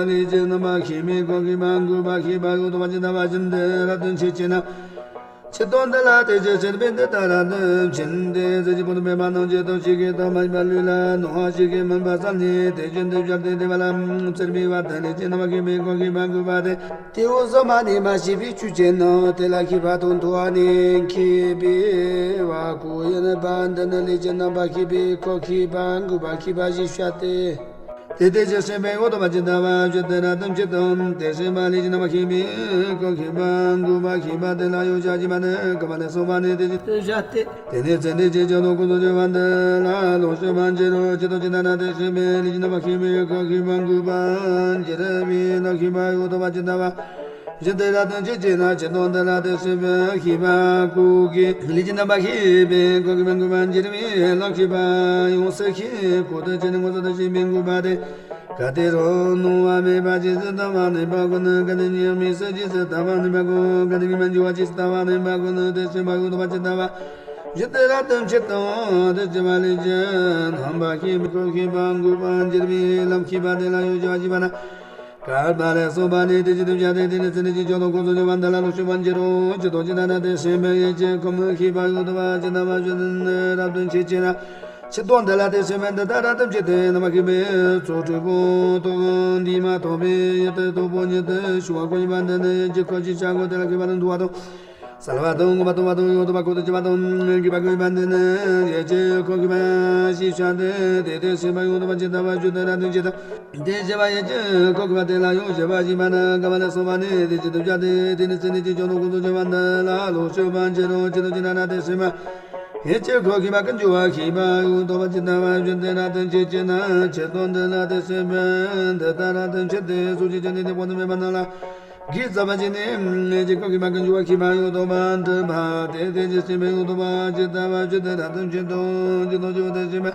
ལུས་ཅན་རྣམ་པ་ཁེ་པའི་གོ་ཁེ་པ་དགུ་པ་ཁེ་པ་འུ་ཐོག་པ་ཇི་ལྟ་བ་བཞིན་དེ་ལ་དོན་བྱེད་ཅེ་ན། ཇི་ལྟར་འདི་ལ་དེ་ཅི་སྲིད་པ་འདི་ལྟར་དོན་བྱེད་དེ། ཟེར་གྱི་པོ་ཏི་མེད་པ་རྣམས་ཀྱི་དོན་ཞིག་གི་དོན་མ་ཡིན་པ་ལུས་ལ་སྣང་བ་ཞིག་གི་མིན་པ་བསམ་ནས། དེ་བཞིན་དུ་བྱ་སྟེ་དེ་བ་ལ་བརྩམས་པའི་བར་དུ་ལུས་ཅན་རྣམ་པ་ཁེ་པའི་གོ་ཁེ་པ་དགུ་པ་དེ། དེ་འོད་གསལ་མ་ནི་མ་ཤེས་པའི་ཆོས་ཅན་ནོ། དེ་ལ་ཁེ་པ་དང་ཐོབ་པ་ནི་ཁེ་ཕན་པ་ཁོ་ཡིན་པ། འདི་ནི་ལུས་ཅན་རྣམ་པ་ཁེ་པའི་གོ་ཁེ་པ་དགུ་པ་ཁེ་པ་ཞེས་བྱ་སྟེ། དེ་དེ་ཅི་སྲིད་པའི་འུ་ཐོག་པ་ཇི་ལྟ་བ་བཞིན་དེ་ལ་དོན་བྱེད་དོ། དེ་སྲིད་པ་ལུས་ཅན་རྣམ་པ་ཁེ་པའི་གོ་ཁེ་པ་དགུ་པ་ཁེ་པ་དེ་ལ་ཡང་བཞི་པ་ཞིག་པ་ནི་ག་པ་ལ་སོགས་པ་ནི་དེ་བཞིན་དུ་བྱ་སྟེ། དེ་ནི་ཚེ་འདི་ཕྱི་ཆོས་དང་ཁོ་སོགས་བྱེད་པ་འདི་ལ་ལོག་ཆོས་མ་བྱེད་དོ། ཇི་ལྟར་ཇི་ལྟར་ན་དེ་སྲིད་པའི་ལུས་ཅན་རྣམ་པ་ཁེ་པའི་གོ་ཁེ་པ་དགུ་པ་འགྱུར་བའི་ལམ་ཁེ་པ་འུ་ཐོག་པ་ཇི་ལྟ་བ་བཞིན་དེ་ལ་དོན་བྱེད་ཅེ་ན། ཇི་ལྟར་འདི་ལ་དེ་སྲིད་པའི་ཁེ་པ་ཀུན་གྱི་ལུས་ཅན་རྣམ་པ་ཁེ་པའི་གོ་ཁེ་པ་དགུ་པ་འགྱུར་བའི་ལམ་ཁེ་པ་ཡང་སེ་ཁེ་ཁོ་དོན་བྱེད་ནི་ངོ་ཚ་དེ་བཞིན་པའི་དགུ་པ་དེ། གལ་ཏེ་རང་སྣང་བ་མེད་པ་ཇི་སྲིད་ལྟ་བ་ནུས་པ་ཀུན། གལ་ཏེ་གཉིས་མེད་སེམས་ཇི་སྲིད་ལྟ་བ་ནུས་པ་ཀུན། གལ་ཏེ་གཉིས་མེད་འབྱུང་བ་ཇི་སྲིད་ལྟ་བ་ནུས་པ་ཀུན། དེ་སྲིད་པ་འུ་ཐོག་པ་ཇི་ལྟ་བ་བཞིན་དེ་ལ་དོན་བྱེད་དོ། དེ་སྲིད་པ་ལུས་ཅན་རྣམ་པ་ཁེ་པའི་གོ་ཁེ་པ་དགུ་པ་འགྱུར་བའི་ལམ་ཁེ་པ་དེ་ལ་ཡང་བཞི་པ་ཞིག་པ་ན། ག་པ་ལ་སོགས་པ་ནི་དེ་བཞིན་དུ་བྱ་སྟེ། དེ་ནི་ཚེ་འདི་ཕྱི་ཆོས་དང་ཁོ་སོགས་བྱེད་པ་འདི་ལ་ལོག་ཆོས་མ་བྱེད་དོ། ཇི་ལྟར་ཇི་ལྟར་ན་དེ་སྲིད་པའི་ཡུལ་གྱི་ཁམས་ཁེ་པ་འུ་ཐོག་པ་ཇི་ལྟ་བ་བཞིན་དེ་ལ་དོན་བྱེད་ཅེ་ན། ཇི་ལྟར་འདི་ལ་དེ་སྲིད་པ་འདི་ལྟར་དོན་བྱེད་དེ། རྣམ་པ་ཁེ་པའི་ཚོགས་དྲུག་པོ་དང་འདུས་མ་བྱས་པའི་ཡུལ་དུ་སྟོབས་པོ་ཉིད་དུ་ཞུགས་པ་ཀུན་ཡིན་པ་འདི་ནི་ཡུལ་གྱི་ཁམས་ཀྱི་བྱ་སྒོ་དེ་ལ་མཁས་པ་དང་མཐོ་བ་དང་། གསལ་བ་དང་ངོ་མ་མཐོང་བ་དང་ཡང་དག་པ་ཁོ་ཐག་ཆོད་པ་དང་རྒྱས་པ་ཀུན་ཡིན་པ་འདི་ནི་ཡུལ་གྱི་ཁམས་ཁེ་པ་ཞེས་བྱ་སྟེ། དེ་དེ་སྲིད་པ་ཡང་དག་པ་ཇི་ལྟ་བ་བཞིན་དེ་ལ་དོན་བྱེད་དོ། དེ་སྲིད་པ་ཡུལ་གྱི་ཁམས་ཁེ་པ་དེ་ལ་ཡང་བཞི་པ་ཞིག་པ་ན་ག་པ་ལ་སོགས་པ་ནི་དེ་བཞིན་དུ་བྱ་སྟེ། དེ་ནི་ཚེ་འདི་ཕྱི་ཆོས་དང་ཁོ་སོགས་བྱེད་པ་འདི་ལ་ལོག་ཆོས་མ་བྱེད་དོ། ཇི་ལྟར་ཇི་ལྟར་ན་དེ་སྲིད་པ་ཡུལ་གྱི་ཁམས་ཁེ་པ་ཀུན་འབྱུང་བ་ཁེ་པ་ཡང་དག་པ་ཇི་ལྟ་བ་བཞིན་དེ་ལ་དོན་བྱེད་ཅེ་ན། ཇི་ལྟར་འདི་ལ་དེ་སྲིད་པ་འདི་ལྟར་དོན་བྱེད་དེ། སངས་རྒྱས་བཅོམ་ལྡན་འདས་དཔག་ཏུ་མེད་པ་རྣམས་ལ་གིས་སྩལ་བ་བཞིན་ནི་ཡུལ་གྱི་ཁམས་ཁེ་པ་ཀུན་འབྱུང་བ་ཁེ་པ་ཡང་དག་པར་འདོད་པ་དེ་དེ་ཅི་སྲིད་པ་ཡང་དག་པ་ཇི་ལྟ་བ་བཞིན་དེ་ལ་དོན་བྱེད་དོ། ཇི་ལྟར་ཇི་ལྟར་ན་དེ་སྲིད་པ་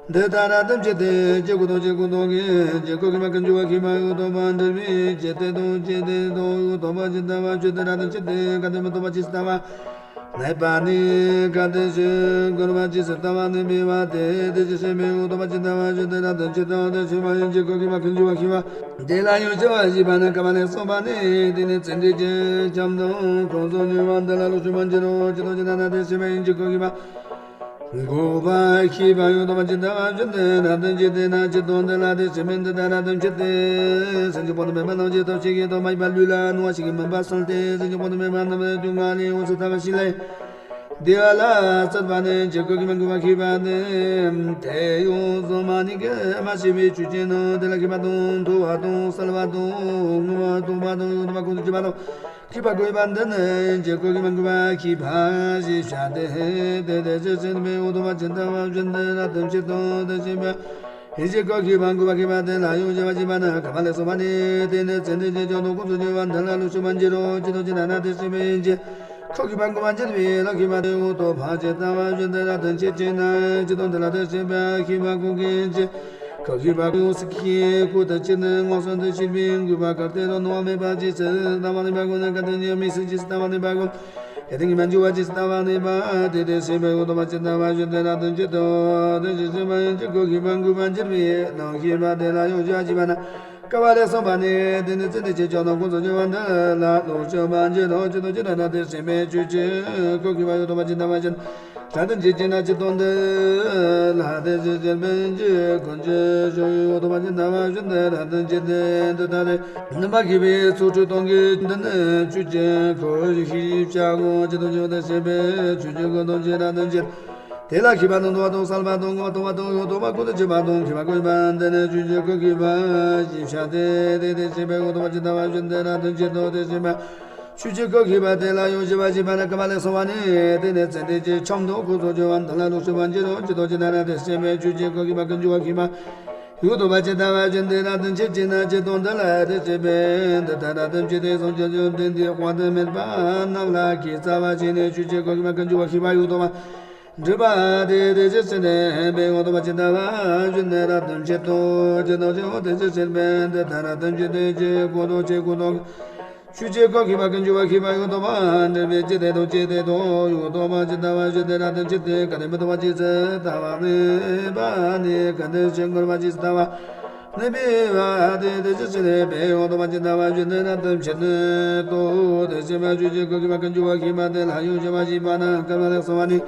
འདི་ལྟར་རབ་ཏུ་བྱས་ཏེ། ཇི་སྐད་དུ་ཇི་སྐད་དུ་གིས་ཇི་སྐད་ཀྱིས་མ་ཀུན་འཇུག་པ་ཤེས་པ་ཡང་དག་པར་འདོད་པའི་ཕྱིར། དེ་དང་ཅི་དེ་དག་ཡང་དག་པར་ཇི་ལྟ་བར་བརྗོད་དེ་རབ་ཏུ་བྱས་ཏེ། གལ་ཏེ་མི་རྟག་པ་ཇི་སྲིད་ལྟ་བར་གནས་པ་ནས། གལ་ཏེ་ཆོས་འཁོར་བ་ཇི་སྲིད་ལྟ་བར་གནས་པའི་བར་དུ། དེ་ཇི་སྲིད་པའི་ཡང་དག་པར་ཇི་ལྟ་བར་བརྗོད་དེ་རབ་ཏུ་བྱེད་དོ། དེ་ཤེས་པ་ཡང་ཇི་སྐད་ཀྱིས་མ་ཀུན་འཇུག་པ་ཤེས་པ། དེ་ལ་ཡང་བྱ་བ་བྱས་པ་ན་བསྐལ་པ་ལས་སོགས་པ་ནི། དེ་ནི་ཚེ་འདིའི་ཁྱིམ་དང་ཁོངས་སུ་འགྱུར་བ་འདི་ལ་ལོག་འཆད་པར་འགྱུར་རོ། ཇི་ལྟར་ཇི་ལྟར་ན་དེ་ཤེས་པ་ཡང་ཇི་སྐད་ཀྱིས་མ་འགོག་པ་ཤེས་པ་ཡང་དག་པར་ཇི་ལྟ་བར་བརྗོད་དེ་རབ་ཏུ་བྱེད་དེ་ན། ཇི་ལྟར་འདི་ལ་དེ་ཤེས་པས་འདི་ལྟར་རབ་ཏུ་བྱེད་དེ། སེམས་ཅན་པོ་ཏི་མེད་པ་རྣམས་ཇི་ལྟར་ཤེས་ཀྱི་དོ། མ་ཡིན་པ་ལུས་ལ་སྣང་བ་ཞིག་གིས་མུན་པ་སེལ་ཏེ། སེམས་ཅན་པོ་ཏི་མེད་པ་རྣམས་སྡུག་བསྔལ་ལས་འོངས་སུ་ཐར་བ་ཞིག་ལ་ཡང་བདེ་བ་ལ་སྩལ་བ་ནི་ཇི་སྐད་ཀྱིས་མ་འགོག་པ་ཤེས་པ་སྟེ། དེ་ཡང་གཟུགས་མ་ནས་ཀྱང་མ་སྐྱེས་པའི་ཆོས་ཅན་ནི། དེ་ལ་ཤེས་པ་དང་ཐོས་པ་དང་གསལ་བ་དང་མངོན་པར་རྟོགས་པ་དང་ཡང་དག་པར་ཁོང་དུ་ཆུད་པ་དང་ཤེས་པ་བསྐོས་པ་འདི་ནི་ཇི་སྐད་ཀྱིས་མ་འགོག་པ་ཤེས་པ་ཞེས་བྱ་སྟེ། དེ་དེ་ཇི་སྲིད་པའི་ཡང་དག་པར་ཇི་ལྟ་བར་བརྗོད་དེ་རབ་ཏུ་བྱེད་དོ། དེ་ཤེས་པ་ཡང་ཇི་སྐད་ཀྱིས་མ་འགོག་པ་ཤེས་པ་དེ་ལ་ཡང་བྱ་བ་བྱས་པ་ན་བསྐལ་པ་ལས་སོགས་པ་ནི། དེ་ནི་ཚེ་འདིའི་ཁྱིམ་དང་ཁོངས་སུ་འགྱུར་བ་འདི་ལ་ལོག་འཆད་པར་འགྱུར་རོ། ཇི་ལྟར་ཇི་ལྟར་ན་དེ་ཤེས་པས་ཇི་སྐད་ཀྱིས་མ་འགོག་པར་འགྱུར་བའི་ལམ་ཤེས་པ་དེ་ཡང་དག་པར་ཇི་ལྟ་བར་བརྗོད་དེ་རབ་ཏུ་བྱེད་ཅེ་ན། ཇི་ལྟར་འདི་ལ་དེ་ཤེས་པས་ཤེས་པ་འགོག་གི་ཇི་སྐད་ཤེས་པ་ཡང་སྲིད་ཀྱི་ཁོར་དུ་ཆུད་ནས་མངོན་སུམ་དུ་ཤེས་པས་འགོག་པ་གལ་ཏེ་རང་སྣང་བ་མེད་པ་ཇི་སྲིད་ལྟ་བར་གནས་པ་དགོས་ན། གལ་ཏེ་ཉེས་དམིགས་སུ་ཇི་སྲིད་ལྟ་བར་གནས་པ་དགོས་ན། གལ་ཏེ་ཉོན་མོངས་པ་ཇི་སྲིད་ལྟ་བར་གནས་པ། དེ་དེ་ཤེས་པས་ཡང་དག་པར་ཇི་ལྟ་བར་བརྗོད་དེ་རབ་ཏུ་བྱེད་དོ། དེ་ཞེས་ཤེས་པ་ཡང་ཇི་སྐད་ཤེས་པ་འགོག་པར་འགྱུར་བའི་ལམ་ཤེས་པ་དེ་ལ་ཡང་བྱ་བ་བྱས་པ་ན་བསྐལ་པ་ལས་སོགས་པ་ནི། དེ་ནི་ཚེ་འདིའི་ཁྱིམ་དང་ཁོངས་སུ་འགྱུར་བ་འདི་ལ་ལོག་འཆད་པར་འགྱུར་རོ། ཇི་ལྟར་ཇི་ལྟར་ན་དེ་ཤེས་པས་ཆོས་ཅན་སྐད་ཤེས་པ་ཡང་དག་པར་ཇི་ལྟ་བར་བརྗོད་རབ་ཏུ་བྱེད་ཅེ་ན། ཇི་ལྟར་འདི་ལ་དེ་ཅི་ཤེས་པས་ཇི་སྐད་ཅེས་ཡང་དག་པར་ཇི་ལྟ་བར་བརྗོད་དེ་རབ་ཏུ་བྱེད་དེ། འདི་ལྟ་སྟེ། རྣམ་པར་ཤེས་པའི་ཚོགས་དྲུག་དང་གི་འདི་ནི་ཆོས་ཅན་སྐད་ཤེས་པ་ཞེས་བྱའོ། ཇི་ལྟར་ཇི་ལྟར་ཤེས་པས་ཆོས་ཅན་སྐད་དང་ཇི་ལྟར་རབ་ཏུ་བྱེད། དེ་ལ་ཤེས་པ་དང་ཐོས་པ་དང་གསལ་བ་དང་མངོན་པར་རྟོགས་པ་དང་ཡང་དག་པར་ཁོང་དུ་ཆུད་པ་དང་ཤེས་པ་བསྐོས་པ་འདི་ནི་ཆོས་ཅན་སྐད་ཤེས་པ་ཞེས་བྱ་སྟེ། དེ་དེ་ཤེས་པས་ཡང་དག་པར་ཇི་ལྟ་བར་བརྗོད་དེ་རབ་ཏུ་བྱེད་དོ། དེ་ཤེས་པ་ཆོས་ཅན་སྐད་ཤེས་པ་དེ་ལ་ཡང་བྱ་བ་བྱས་པ་ན་བསྐལ་པ་ལས་སོགས་པ་ནི། དེ་ནི་ཚེ་འདིའི་ཁྱིམ་དང་ཁོངས་སུ་འགྱུར་བ་འདི་ལ་ལོག་འཆད་པར་འགྱུར་རོ། ཇི་ལྟར་ཇི་ལྟར་ན་དེ་ཤེས་པས་ཆོས་ཅན་སྐད་ཤེས་པ་ཀུན་འབྱུང་བ་ཤེས་པ་ཡང་དག་པར་ཇི་ལྟ་བར་བརྗོད་དེ་རབ་ཏུ་བྱེད་ཅེ་ན། ཇི་ལྟར་འདི་ལ་དེ་ཤེས་པས་འདི་ལྟར་རབ་ཏུ་བྱེད་དེ། སངས་རྒྱས་བཅོམ་ལྡན་འདས་དཔག་ཏུ་མེད་པ་རྣམས་ལ་གིས་རྩ་བ་ཅན་ནི་ཆོས་ཅན་སྐད་ཤེས་པ་ཀུན་འབྱུང་བ་ཤེས་པ་ཡང་དག་པར་འདོད་པ་དེ་དེ་ཇི་སྲིད་ནས་འབད་ཡང་དག་པར་ཇི་ལྟ་བར་བརྗོད་དེ་རབ་ཏུ་བྱེད་དོ། ཇི་ལྟར་ཇི་ལྟར་དེ་ཇི་སྲིད་འབད་འདི་ལྟར་རབ་ཏུ་བྱེད་དེ། ཇི་སྐད་དུ་ཇི་སྐད་དུ་ཆོས་ཅན་སྐད་ཤེས་པ་ཀུན་འབྱུང་བ་ཤེས་པ་ཡང་དག་པར་འདོད་པའི་ཇི་སྲིད་དང་ཇི་སྲིད་དུ་ཡང་དག་པར་ཇི་ལྟ་བར་བརྗོད་དེ་རབ་ཏུ་བྱེད་དེ། གལ་ཏེ་མི་རྟག་པ་ཇི་སྲིད་ལྟ་བར་གནས་པ་ནས། གལ་ཏེ་ཆོས་འཁོར་བ་ཇི་སྲིད་ལྟ་བར་གནས་པའི་བར་དུ་དེ་ཇི་སྲིད་ནས་འབད་ཡང་དག་པར་ཇི་ལྟ་བར་བརྗོད་དེ་རབ་ཏུ་བྱེད་དོ། དེ་ཤེས་པས་ཆོས་ཅན་སྐད་ཤེས་པ་ཀུན་འབྱུང་བ་ཤེས་པ་དེ་ལ་ཡང་བྱ་བ་བྱས་པ་ན་བསྐལ་པ་ལས་སོགས་པ་ནི།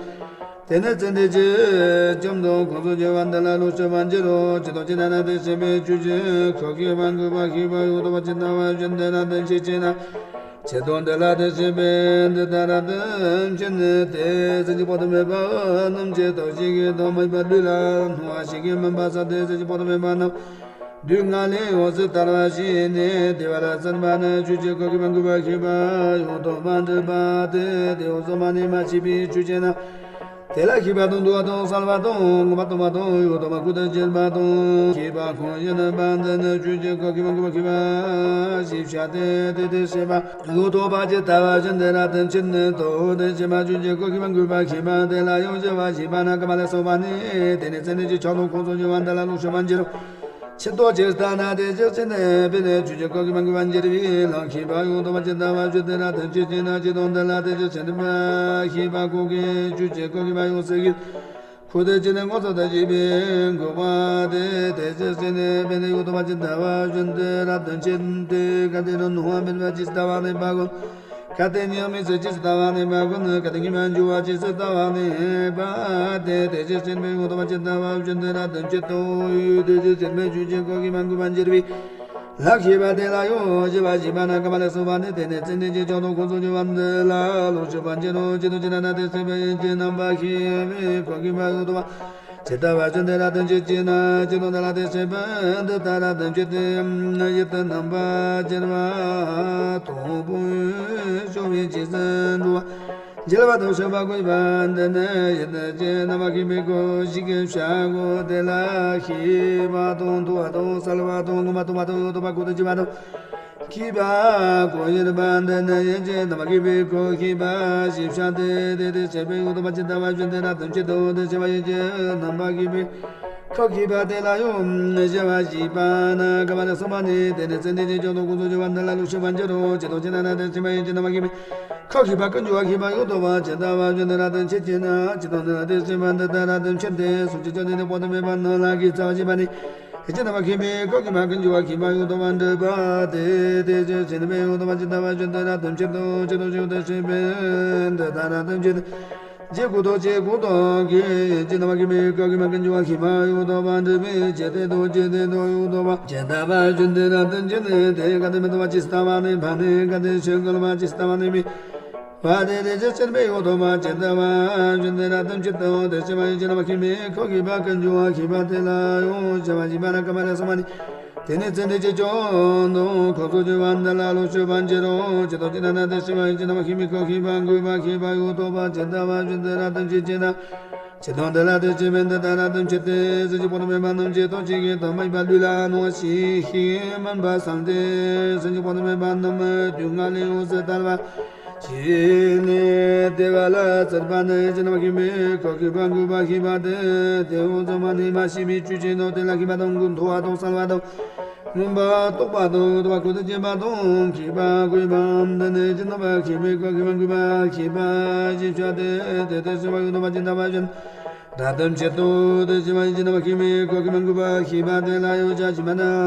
དེ་ནི་ཚེ་འདིའི་ཁྱིམ་དང་ཁོངས་སུ་འགྱུར་བ་འདི་ལ་ལོག་འཆད་པར་འགྱུར་རོ། ཇི་ལྟར་ཇི་ལྟར་ན་དེ་ཤེས་པས་ཆོས་ཅན་སྐད་ཤེས་པ་འགོག་པ་ཤེས་པ་ཡང་དག་པར་ཇི་ལྟ་བར་བརྗོད་དེ་རབ་ཏུ་བྱེད་ཅེ་ན། ཇི་ལྟར་འདི་ལ་དེ་ཤེས་པས་འདི་ལྟར་རབ་ཏུ་བྱེད་དེ། སེམས་ཅན་པོ་ཏི་མེད་པ་རྣམས་ཇི་ལྟར་ཤེས་ཀྱི་དོ། མ་ཡིན་པ་ལུས་ལ་སྣང་བ་ཞིག་གིས་མུན་པ་སེལ་ཏེ། སེམས་ཅན་པོ་ཏི་མེད་པ་རྣམས་སྡུག་བསྔལ་ལས་འོངས་སུ་ཐར་བ་ཞིག་ནས་བདེ་བ་ལ་སྩལ་བ་ནི་ཆོས་ཅན་སྐད་ཤེས་པ་འགོག་པ་ཤེས་པ་ཡང་དག་པར་འདོད་པ་སྟེ། དེ་ཡང་གཟུགས་མ་ནས་མ་སྐྱེས་པའི་ཆོས་ཅན་ན། དེ་ལ་ཤེས་པ་དང་ཐོས་པ་དང་གསལ་བ་དང་མངོན་པར་རྟོགས་པ་དང་ཡང་དག་པར་ཁོང་དུ་ཆུད་པ་དང་ཤེས་པ་ཁོང་ཡིན་པ་འདི་ནི་ཆོས་ཅན་སྐད་ཤེས་པ་འགོག་པ་ཤེས་པ་ཞེས་བྱ་སྟེ། དེ་དེ་ཤེས་པ་ཡང་དག་པར་ཇི་ལྟ་བར་བརྗོད་དེ་རབ་ཏུ་བྱེད་དོ། དེ་ཤེས་པས་ཆོས་ཅན་སྐད་ཤེས་པ་འགོག་པ་ཤེས་པ་དེ་ལ་ཡང་བྱ་བ་བྱས་པ་ན་བསྐལ་པ་ལས་སོགས་པ་ནི། དེ་ནི་ཚེ་འདིའི་ཁྱིམ་དང་ཁོངས་སུ་འགྱུར་བ་འདི་ལ་ལོག་འཆད་པར་འགྱུར་རོ། ཇི་ལྟར་ཇི་ལྟར་ན་དེ་ཇི་སྲིད་ནས་འབད་ནི་ཆོས་ཅན་སྐད་ཤེས་པ་འགོག་པར་འགྱུར་བའི་ལམ་ཤེས་པ་ཡང་དག་པར་ཇི་ལྟ་བར་བརྗོད་དེ་རབ་ཏུ་བྱེད་ཅེ་ན། ཇི་ལྟར་འདི་ལ་དེ་ཇི་སྲིད་ནས་འབད་ཤེས་པ་འགོག་གི་ཆོས་ཅན་སྐད་ཤེས་པ་ཡང་སྲིད་ཀྱི་ཁོར་དུ་ཆུད་ནས་མངོན་སུམ་དུ་ཤེས་པས་འགོག་པ་སྟེ། དེ་ཇི་སྲིད་ནས་འབད་ནི་ཡང་དག་པར་ཇི་ལྟ་བར་བརྗོད་དེ་རབ་ཏུ་བྱེད་དེ། གལ་ཏེ་རང་སྣང་བ་མེད་པ་ཇི་སྲིད་ལྟ་བར་གནས་པ་དགོས་ན། གལ་ཏེ་ཉེས་དམིགས་སུ་ཇི་སྲིད་ལྟ་བར་གནས་པ་དགོས་ན། གལ་ཏེ་ཉོན་མོངས་པ་ཇི་སྲིད་ལྟ་བར་གནས་པ་སྟེ། དེ་ཇི་སྲིད་འབད་ཡང་དག་པར་ཇི་ལྟ་བར་བརྗོད་དེ་རབ་ཏུ་བྱེད་དོ། དེ་ཇི་སྲིད་འབད་ཆོས་ཅན་སྐད་ཤེས་པ་འགོག་པར་འགྱུར་བའི་ལམ་ཤེས་པ་དེ་ལ་ཡང་བྱ་བ་བྱས་པ་ན་བསྐལ་པ་ལས་སོགས་པ་ནི། དེ་ནི་ཚེ་འདིའི་ཁྱིམ་དང་ཁོངས་སུ་འགྱུར་བ་འདི་ལ་ལོག་འཆད་པར་འགྱུར་རོ། ཇི་ལྟར་ཇི་ལྟར་ན་དེ་ཤེས་པས་ཡིད་ཀྱི་རྣམ་པར་ཤེས་པའི་སྐད་ཤེས་པ་ཡང་དག་པར་ཇི་ལྟ་བར་བརྗོད་དེ་རབ་ཏུ་བྱེད་ཅེ་ན། ཇི་ལྟར་འདི་ལ་དེ་ཤེས་པས་འདི་ལྟར་རབ་ཏུ་བྱེད་དེ། ཡིད་དུ་རྣམ་པར་འགྱུར་བ་དང་པོ་ཤོར་བའི་རྗེས་སུ་འགྲོ་བ་འཇལ་བ་དང་ཤེས་པ་བསྐོས་པ་འདི་ནི་ཡིད་ཀྱི་རྣམ་པར་ཤེས་པའི་སྐད་ཤེས་ཀྱི་བྱའོ། དེ་ལ་ཤེས་པ་དང་ཐོས་པ་དང་གསལ་བ་དང་མངོན་པར་རྟོགས་པ་དང་ཡང་དག་པར་ཁོང་དུ་ཆུད་པ་དང་། ཤེས་པ་ཁོང་ཡིན་པ་འདི་ནི་ཡིད་ཀྱི་རྣམ་པར་ཤེས་པའི་སྐད་ཤེས་པ་ཞེས་བྱ་སྟེ། དེ་དེ་ཤེས་པས་ཡང་དག་པར་ཇི་ལྟ་བར་བརྗོད་དེ་རབ་ཏུ་བྱེད་དོ། དེ་ཤེས་པས་ཡིད་ཀྱི་རྣམ་པར་ཤེས་པའི་ ཁབ་ཁེབས་པ་དེ་ལ་ཡང་ཞི་བ་ཞེས་པ་ན། ག་མ་ལ་སོགས་པ་ནི། དེ་ནས་ཚེ་འདི་ཕྱི་ཕྱོགས་དང་ཀུན་རྫོབ་སྦྱོར་བ་འདི་ལ་ལུགས་ཤེས་པར་འགྱུར་རོ། ཇི་ལྟར་ཇི་ལྟར་ན་དེ་ཕྱི་མ་ཡི་ཕྱི་ནམ་མཁའི་མིག་ཁབ་ཁེབས་པ་ཀུན་འབྱུང་བ་ཁེབས་པ་ཡང་དག་པ་ཇི་ལྟ་བ་བཞིན་དུ་རབ་ཏུ་མཆེད་ཅེ་ན། ཇི་ལྟར་འདི་ལ་དེ་ཕྱི་མ་འདི་ལྟར་རབ་ཏུ་མཆེད་དེ། སུམ་ཅུ་རྩ་གཉིས་ནི་དཔག་ཏུ་མེད་པ་རྣམས་ལ་གི་རྩ་བ་ཞེས་པ་ནི། ཕྱི་ནམ་མཁའི་མིག་ཁབ་ཁེབས་པ་ཀུན་འབྱུང་བ་ཁེབས་པ་ཡང་དག་པར་འགྲུབ་པ་སྟེ། དེ་ཕྱི་ཕྱི་ནམ་མཁའི་ཡང་དག་པ་ཇི་ལྟ་བ་བཞིན་དུ་རབ་ཏུ་མཆེད་དོ། ཇི་ལྟར་ཇི་ལྟར་ཕྱི་མ་འདི་ལྟར་རབ་ཏུ་མཆེད། རྗེས་འགོ་དང་ཕྱིས་འགོ་དང་གི། ཕྱི་ནམ་མཁའི་མིག་ཁབ་ཁེབས་པ་ཀུན་འབྱུང་བ་ཁེབས་པ་ཡང་དག་པར་འགྲུབ་པའི་ཕྱིར། དེ་དང་ཕྱིས་དེ་དང་ཡང་དག་པ་ཇི་ལྟ་བ་བཞིན་དུ་རབ་ཏུ་མཆེད་ནས། དེ་ག་དེ་མི་རྟག་པ་ཇི་སྲིད་ལྟ་བ་ནི་འཕགས་ནས། ག་དེ་ཕྱིར་བཀོད་པ་ཇི་སྲིད་ལྟ་བ་ནི་མི་འཕགས་ཏེ། དེ་ཕྱི་ཕྱི་ནམ་མཁའི་ཡང་དག་པ་ཇི་ལྟ་བ་བཞིན་དུ་རབ་ཏུ་མཆེད་དོ། དེ་ཕྱི་མ་ཡི་ཕྱི་ནམ་མཁའི་མིག་ཁབ་ཁེབས་པ་ཀུན་འབྱུང་བ་ཁེབས་པ་དེ་ལ་ཡང་ཞི་བ་ཞེས་པ་ན། ག་མ་ལ་སོགས་པ་ནི། དེ་ནས་ཚེ་འདི་ཕྱི་ཕྱོགས་དང་ཀུན་རྫོབ་སྦྱོར་བ་འདི་ལ་ལུགས་ཤེས་པར་འགྱུར་རོ། ཇི་ལྟར་ཇི་ལྟར་ན་དེ་ཕྱི་མ་ཡི་ཕྱི་ནམ་མཁའི་མིག་ཁབ་ཁེབས་པ་ཀུན་འབྱུང་བ་ཁེབས་པ་ཡང་དག་པ་ཇི་ལྟ་བ་བཞིན་དུ་རབ་ཏུ་མཆེད་ཅེ་ན། ཇི་ལྟར་འདི་ལ་དེ་ཕྱི་མ་འདི་ལྟར་རབ་ཏུ་མཆེད་དེ། སེམས་ཅན་དཔག་ཏུ་མེད་པ་རྣམས་ཀྱི་ཐོག་ཅིག་གི་དང་པོ་ཡིན་པ་ལུས་ལ་སྣང་བ་ཞིག་ཤེས་མིན་པ་བསམས་ཏེ། སེམས་ཅན་དཔག་ཏུ་མེད་པ་རྣམས་དུས་ལྔ་ལས་ཡོངས་སུ་དག་པ་ཞིག་ནས། དེ་ག་ལ་ཚོར་བ་ནི་ཕྱི་ནམ་མཁའི་མིག་ཁབ་ཁེབས་པ་ཀུན་འབྱུང་བ་ཁེབས་པ་སྟེ། དེ་ཡང་ཚོར་བ་ནི་མ་ཤེས་པའི་ཆོས་ཅན་ནོ། དེ་ལ་ཁེབས་པ་དང་མཐོ་བ་དང་གསལ་བ་དང་། མངོན་པར་རྟོགས་པ་དང་རྟོགས་པ་ཀུན་ཏུ་སྐྱེས་པ་དང་ཁེབས་པ་ཀུན་འབྱུང་བ་འདི་ནི་ཕྱི་ནམ་མཁའི་མིག་ཁབ་ཁེབས་པ་ཀུན་འབྱུང་བ་ཁེབས་པ་ཞེས་བྱ་སྟེ། དེ་དེ་ཕྱི་མ་ཡང་དག་པ་ཇི་ལྟ་བ་བཞིན་རབ་ཏུ་མཆེད་དོ། དེ་ཕྱི་མ་ཡི་ཕྱི་ནམ་མཁའི་མིག་ཁབ་ཁེབས་པ་ཀུན་འབྱུང་བ་ཁེབས་པ་དེ་ལ་ཡང་ཞི་བ་ཞེས་པ་ན།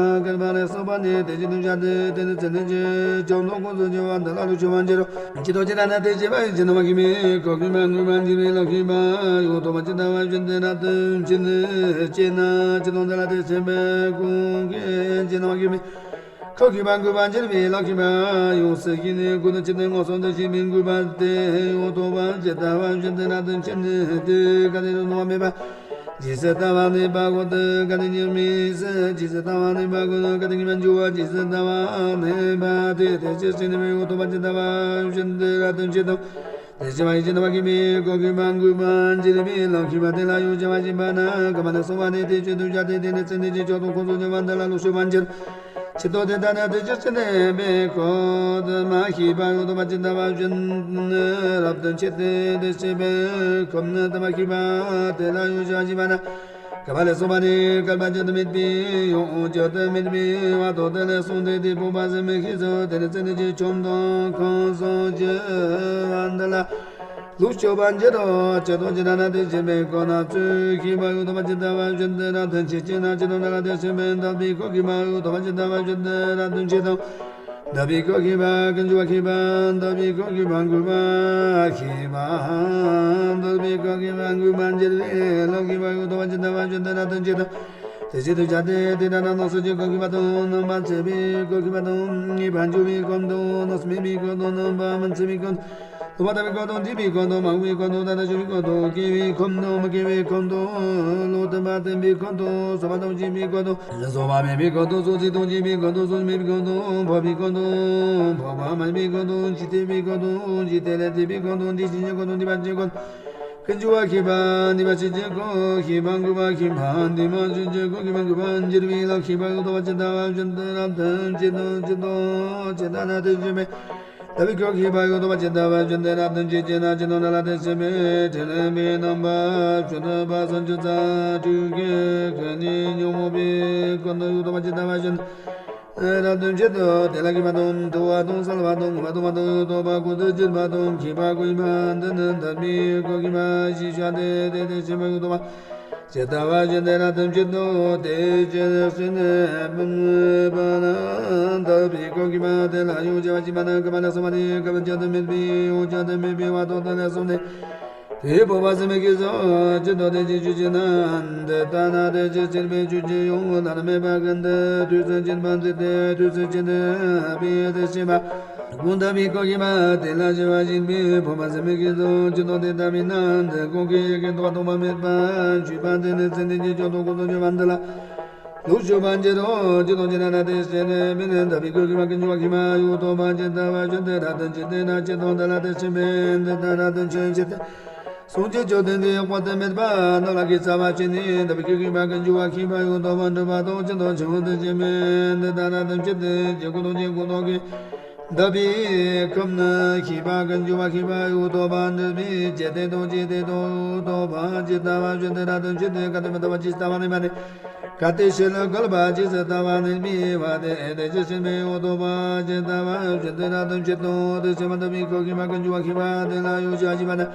ག་མ་ལ་སོགས་པ་ནི། དེ་ཕྱི་དུ་བྱ་སྟེ། དེ་ནི་ཚེ་འདི་ཕྱི་ཕྱོགས་དང་ཀུན་རྫོབ་སྦྱོར་བ་འདི་ལ་ལུགས་ཤེས་པར་འགྱུར་རོ། ཇི་ལྟར་ཇི་ལྟར་ན་དེ་ཕྱི་མ་ཡི་ཕྱི་ནམ་མཁའི་མིག་ཁབ་ཁེབས་པ་ཀུན་འབྱུང་བ་འགྱུར་བའི་ལག་ཁེབས་པ་ཡང་དག་པ་ཇི་ལྟ་བ་བཞིན་དུ་རབ་ཏུ་མཆེད་ཅེ་ན། ཇི་ལྟར་འདི་ལ་དེ་ཕྱི་མ་ཀུན་གྱི་ཕྱི་ནམ་མཁའི་མིག་ཁབ་ཁེབས་པ་ཀུན་འབྱུང་བ་འགྱུར་བའི་ལག་ཁེབས་པ་ཡོངས་སུ་ཤེས་ནས། ཀུན་ཏུ་མཆེད་དེ་མངོན་སུམ་དུ་ཤེས་པའི་འགོད་པ་སྟེ། ཡང་དག་པ་ཇི་ལྟ་བ་བཞིན་དུ་རབ་ཏུ་མཆེད་ནས། དེ་ག་དེ་རུ་སྣང་བ་མེད་པ་ཇི་སྲིད་ལྟ་བ་ནི་འཕགས་ཀུན་ཏུ། ག་དེ་ཉིད་མི་སྲིད་ཇི་སྲིད་ལྟ་བ་ནི་འཕགས་ཀུན་ཏུ། ག་དེ་ཉིད་མ་འགྱུར་བ་ཇི་སྲིད་ལྟ་བ་ནི་འཕགས་ཏེ། དེ་ཕྱི་ཕྱི་ནམ་མཁའི་ཡང་དག་པ་ཇི་ལྟ་བ་བཞིན་དུ་རབ་ཏུ་མཆེད་དོ། དེ་ཕྱི་མ་ཡི་ཕྱི་ནམ་མཁའི་མིག་ཁབ་ཁེབས་པ་ཀུན་འབྱུང་བ་འགྱུར་བའི་ལག་ཁེབས་པ་དེ་ལ་ཡང་ཞི་བ་ཞེས་པ་ན། ག་མ་ལ་སོགས་པ་ནི། དེ་ཕྱི་དུ་བྱ་སྟེ། དེ་ནི་ཚེ་འདི་ཕྱི་ཕྱོགས་དང་ཀུན་རྫོབ་སྦྱོར་བ་འདི་ལ་ལུགས་ཤེས་པར་འགྱུར། ཇི་ལྟར་དེ་ལྟར་ན་དེ་ཕྱི་ཕྱི་ནམ་མཁའི་ཁབ་ཏུ་མ་ཤེས་པ་ཡང་དག་པ་ཇི་ལྟ་བ་བཞིན་རབ་ཏུ་མཆེད་དེ། དེ་ཕྱི་མའི་ཁབ་ནི་དུ་མ་ཤེས་པ་དེ་ལ་ཡང་ཞི་བ་ཞེས་པ་ན། ག་མ་ལ་སོགས་པ་ནི། བསྐལ་པ་བརྗོད་དུ་མེད་པའི་ཡང་བརྗོད་དུ་མེད་པའི་བར་དོ་དེ་ལས་བྱུང་སྟེ། དེ་འཕགས་པ་ཟད་མི་ཤེས་སོ། དེ་ནི་ཚེ་འདི་ཕྱི་ཕྱོགས་དང་ཀུན་རྫོབ་སྦྱོར་བ་འདི་ལ་ལུགས་ཤེས་པར་འགྱུར་རོ། ཇི་ལྟར་ཇི་ལྟར་ན་དེ་ཕྱི་མའི་ཁབ་ནི་ཚུར་ཁེབས་པ་ཡང་དག་པ་ཇི་ལྟ་བ་བཞིན་དུ་རབ་ཏུ་མཆེད་ཅེ་ན། ཇི་ལྟར་འདི་ལ་དེ་ཕྱི་མ་འདས་པའི་ཁབ་ཁེབས་པ་ཡང་དག་པ་ཇི་ལྟ་བ་བཞིན་དུ་རབ་ཏུ་མཆེད་དོ། འདས་པའི་ཁབ་ཁེབས་པ་ཀུན་འབྱུང་བ་ཁེབས་པ། འདས་པའི་ཁབ་ཁེབས་པ་ཀུན་འབྱུང་བ་ཁེབས་པ། འདས་པའི་ཁབ་ཁེབས་པ་ཀུན་འབྱུང་བ་འགྱུར་བའི་ལག་ཁེབས་པ་ཡང་དག་པ་ཇི་ལྟ་བ་བཞིན་དུ་རབ་ཏུ་མཆེད་དོ། དེ་ཕྱི་དུ་བྱ་སྟེ། དེ་ལྟར་ན་སྣང་སྲིད་ཀྱི་ཁབ་ཁེབས་པ་དང་། རྣམ་པར་འཚེ་བའི་ཁབ་ཁེབས་པ་དང་། ངེས་པར་འབྱུང་བའི་ཁབ་དང་། སྣང་སྲིད་མེད་པའི་ཁབ་དང་། རྣམ་པར་མི་འཚེ་བའི་ཁབ་དང་། ལོག་པར་ལྟ་བུའི་ཁབ་དང་། འདས་པའི་ཁབ་དང་། མ་འོངས་པའི་ཁབ་དང་། ད་ལྟར་བྱུང་བའི་ཁབ་དང་། སྐྱེ་བའི་ཁབ་དང་། མི་སྐྱེ་བའི་ཁབ་དང་། ལོག་ལྟུང་བ་བརྟན་པའི་ཁབ་དང་། སོགས་པ་དང་བཅས་པའི་ཁབ་དང་། སོགས་པ་མེད་པའི་ཁབ་དང་། སོགས་ཚིག་དང་བཅས་པའི་ཁབ་དང་། སོགས་མེད་པའི་ཁབ་དང་། འཕགས་པའི་ཁབ་དང་། འཕགས་པ་མ་ཡིན་པའི་ཁབ་དང་། འཇིག་རྟེན་པའི་ཁབ་དང་། འཇིག་རྟེན་ལས་འདས་པའི་ཁབ་དང་། འདས་ཟིན་གྱི་ཁབ་དང་། འདས་པ་ཅན་ཁབ་དང་། ཀུན་འབྱུང་བ་ཁེབས་པ། འདས་པ་ཕྱིན་ཅི་ཁབ་ཁེབས་པ་ཀུན་འབྱུང་བ་ཁེབས་པ། འདས་མ་ཕྱིན་ཅི་ཁབ་ཁེབས་པ་ཀུན་འབྱུང་བ་འགྱུར་བའི་ལག་ཁེབས་པ་ཡང་དག་པ་ཇི་ལྟ་བ་བཞིན་དུ་རབ་ཏུ་མཆེད་དོ། ཇི་ལྟར་ཇི་ལྟར་ན་དེ་ཕྱི་མ་འདས་པའི་ཁབ་ཁེབས་པ་ཡང་དག་པ་ཇི་ལྟ་བ་བཞིན་དུ་རབ་ཏུ་མཆེད་ཅེ་ན། ཇི་ལྟར་འདི་ལ་དེ་ཕྱི་མའི་དྲི་ལན་པའི་རྣམ་པ་བཅུ་ཐམ་པ་སུམ་ཅུ་རྩ་དྲུག་གི་ཁབ་ནི་ཉོན་མོངས་པའི་ཁབ་ཏུ་ཡང་དག་པ་ཇི་ལྟ་བ་བཞིན་རབ་ཏུ་མཆེད་དོ། དེ་ལ་ཁེབས་པ་དང་མཐོ་བ་དང་གསལ་བ་དང་མངོན་པར་རྟོགས་པ་དང་ཡང་དག་པ་ཀུན་ཏུ་གྱུར་པ་དང་ཁེབས་པ་ཀུན་འབྱུང་བ་འདི་ནི་འདས་པའི་ཁབ་ཁེབས་པ་ཞེས་བྱ་སྟེ། དེ་དེ་ཕྱི་མ་ཡང་དག་པ་ཇི་ལྟ་བ་བཞིན་དུ་རབ་ཏུ་མཆེད་དོ། དེ་ཕྱི་ཕྱི་ནམ་མཁའི་མིག་ཁབ་ཁེབས་པ་འདས་པའི་ཁབ་ཁེབས་པ་དེ་ལ་ཡང་ཞི་བ་ཞེས་པ་ན། ག་མ་ལ་སོགས་པ་ནི། བསྐལ་པ་བརྗོད་དུ་མེད་པའི་ཡང་བརྗོད་དུ་མེད་པའི་བར་དོ་དེ་ལས་བྱུང་སྟེ། དེ་འཕགས་པ་ཟད་མི་ཤེས་སོ། ཇི་ལྟར་དེ་ཕྱིར་ཞུ་ཅེ་ན། འདི་ལྟར་ན་དེ་ཕྱིར་ཆད་པའི་ཆོས་ཅན་ཡང་བླ་ན་མེད་པ་ཀུན་ཏུ་དུས་སུ་ཆད་པར་འཛིན་ཏེ། དུས་སུ་ཆད་པའི་དེ་ཕྱི་མ་གང་འདས་པའི་ཁབ་ཁེབས་པ་དེ་ལ་ཞི་བ་ཞེས་པའི་འཕགས་པ་ཟད་མི་ཤེས་སོ། ཇི་ལྟར་དེ་ལྟ་བས་ན། འདི་ཁབ་ཁེབས་ཀྱི་ཐོག་མ་ཐོག་མ་མེད་པར་ཆོད་པ་དེ་ནི་ཚེ་འདི་ཕྱི་ཕྱོགས་དང་ཀུན་རྫོབ་སྦྱོར་བ་འདི་ལ་ལུགས་ཤེས་པར་འགྱུར་རོ། ཇི་ལྟར་ཇི་ལྟར་ན་དེ་ཕྱི་མ་འདས་པའི་ཁབ་ཁེབས་པ་ཀུན་འབྱུང་བ་ཁེབས་པ་ཡང་དག་པ་ཇི་ལྟ་བ་བཞིན་དུ་རབ་ཏུ་མཆེད་ཅེ་ན། ཇི་ལྟར་འདི་ལ་དེ་ཕྱི་མ་འདི་ལྟར་རབ་ཏུ་མཆེད་ཅེས་ཏེ། སུམ་ཅུ་རྩ་བདུན་ཏེ་དཔག་ཏུ་མེད་པ་རྣམས་ལ་གི་རྩ་བ་ཅན་ནི། འདས་པའི་ཁབ་ཁེབས་པ་ཀུན་འབྱུང་བ་ཁེབས་པ་ཡང་དག་པར་འགྲུབ་པ་དང་། ཇི་ལྟར་ཕྱི་མ་འདི་ཕྱི་མ་འདི་ལྟར་རབ་ཏུ་མཆེད་དེ། རྗེས་འགོ་དང་རྗེས་འགོ་དང་གི། འདབ་པའི་ཁམས་ནི་ཤེས་པ་ཀུན་འབྱུང་བ་ཤེས་པ་ཡོད་དོ་བ་འདྲ་བའི་ཇེ་ཏེ་དོ་ཇེ་ཏེ་དོ་ཡོད་དོ་བ་ཇི་ལྟ་བ་བཞིན་དུ་ར་དུ་ཇི་ཏེ་ག་དེ་མི་ལྟ་བ་ཇི་ལྟ་བ་ནི་མ་ནི། ག་དེ་ཤེས་ལ་གལ་བ་ཇི་ཟེར་ལྟ་བ་ནི་མི་བ་དེ་ཨེ་དེ་ཇི་ཤེས་མི་ཡོད་དོ་བ་ཇི་ལྟ་བ་བཞིན་དུ་ར་དུ་ཇི་དོ་དེ་ཤེས་མ་འདབ་པའི་ཁོ་ཤེས་པ་ཀུན་འབྱུང་བ་ཤེས་པ་དེ་ལ་ཡོད་བྱ་ཞི་བ་ནི།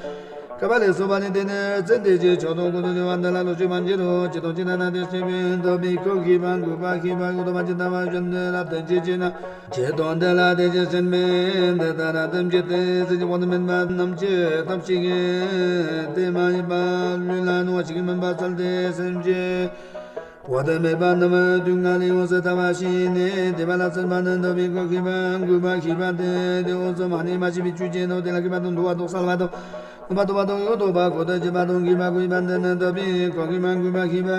ག་བ་ལས་སོ་བ་ནི་དེ་ནི་ཙན་དེ་ཇི་ཆོག་དོ་ཀུན་ཏུ་འབྱུང་བ་འདི་ལ་ལོ་ཤུ་མ་འཇི་རོ་ཇི་དོ་ཇི་ན་ན་དེ་ཤེས་པའི་འདབ་པའི་ཁོ་ཤེས་པ་འགུག་པ་ཤེས་པ་ཡོད་དོ་བ་ཇི་ལྟ་བ་བཞིན་དུ་ར་དུ་ཇི་ཇི་ན། ཇི་དོན་འདི་ལ་དེ་ཇི་ཤེས་མིན་འདི་ལྟར་ར་དུ་ཇི་སྟེ་ཟེར་གྱི་བོ་དུ་མིན་པ་རྣམས་ཀྱི་སྟོབས་ཤིག་གིས་དེ་མ་ཡིན་པ་ལུས་ལ་ནུ་བ་ཞིག་མིན་པ་ཚལ་དེ་སེམས་ཀྱི་བོ་དུ་མེད་པ་རྣམས་དུས་ང་ལས་འོང་ཟེར་ལྟ་བ་ཤེས་ནས་དེ་བ་ལ་ཚིར་མ་ནི་འདབ་པའི་ཁོ་ཤེས་པ་འགུག་པ་ཤེས་པ་དེ་དེ་འོང་ཚོ་མ་ནི་མ་ཤེས་པའི་ཆོས་ཅན་དོ་དེ་ལ་ཤེས་པ་དང་འདུ་བ་དང་གསལ་བ་དང་། ནུ་བ་དུ་བ་དང་ཡོད་དོ་བ་ཁོ་དང་བྱེད་པ་དང་གིས་མ་གོས་པ་འདི་ནི་འདབ་པའི་ཁོ་ཤེས་པ་འགུག་པ་ཤེས་པ་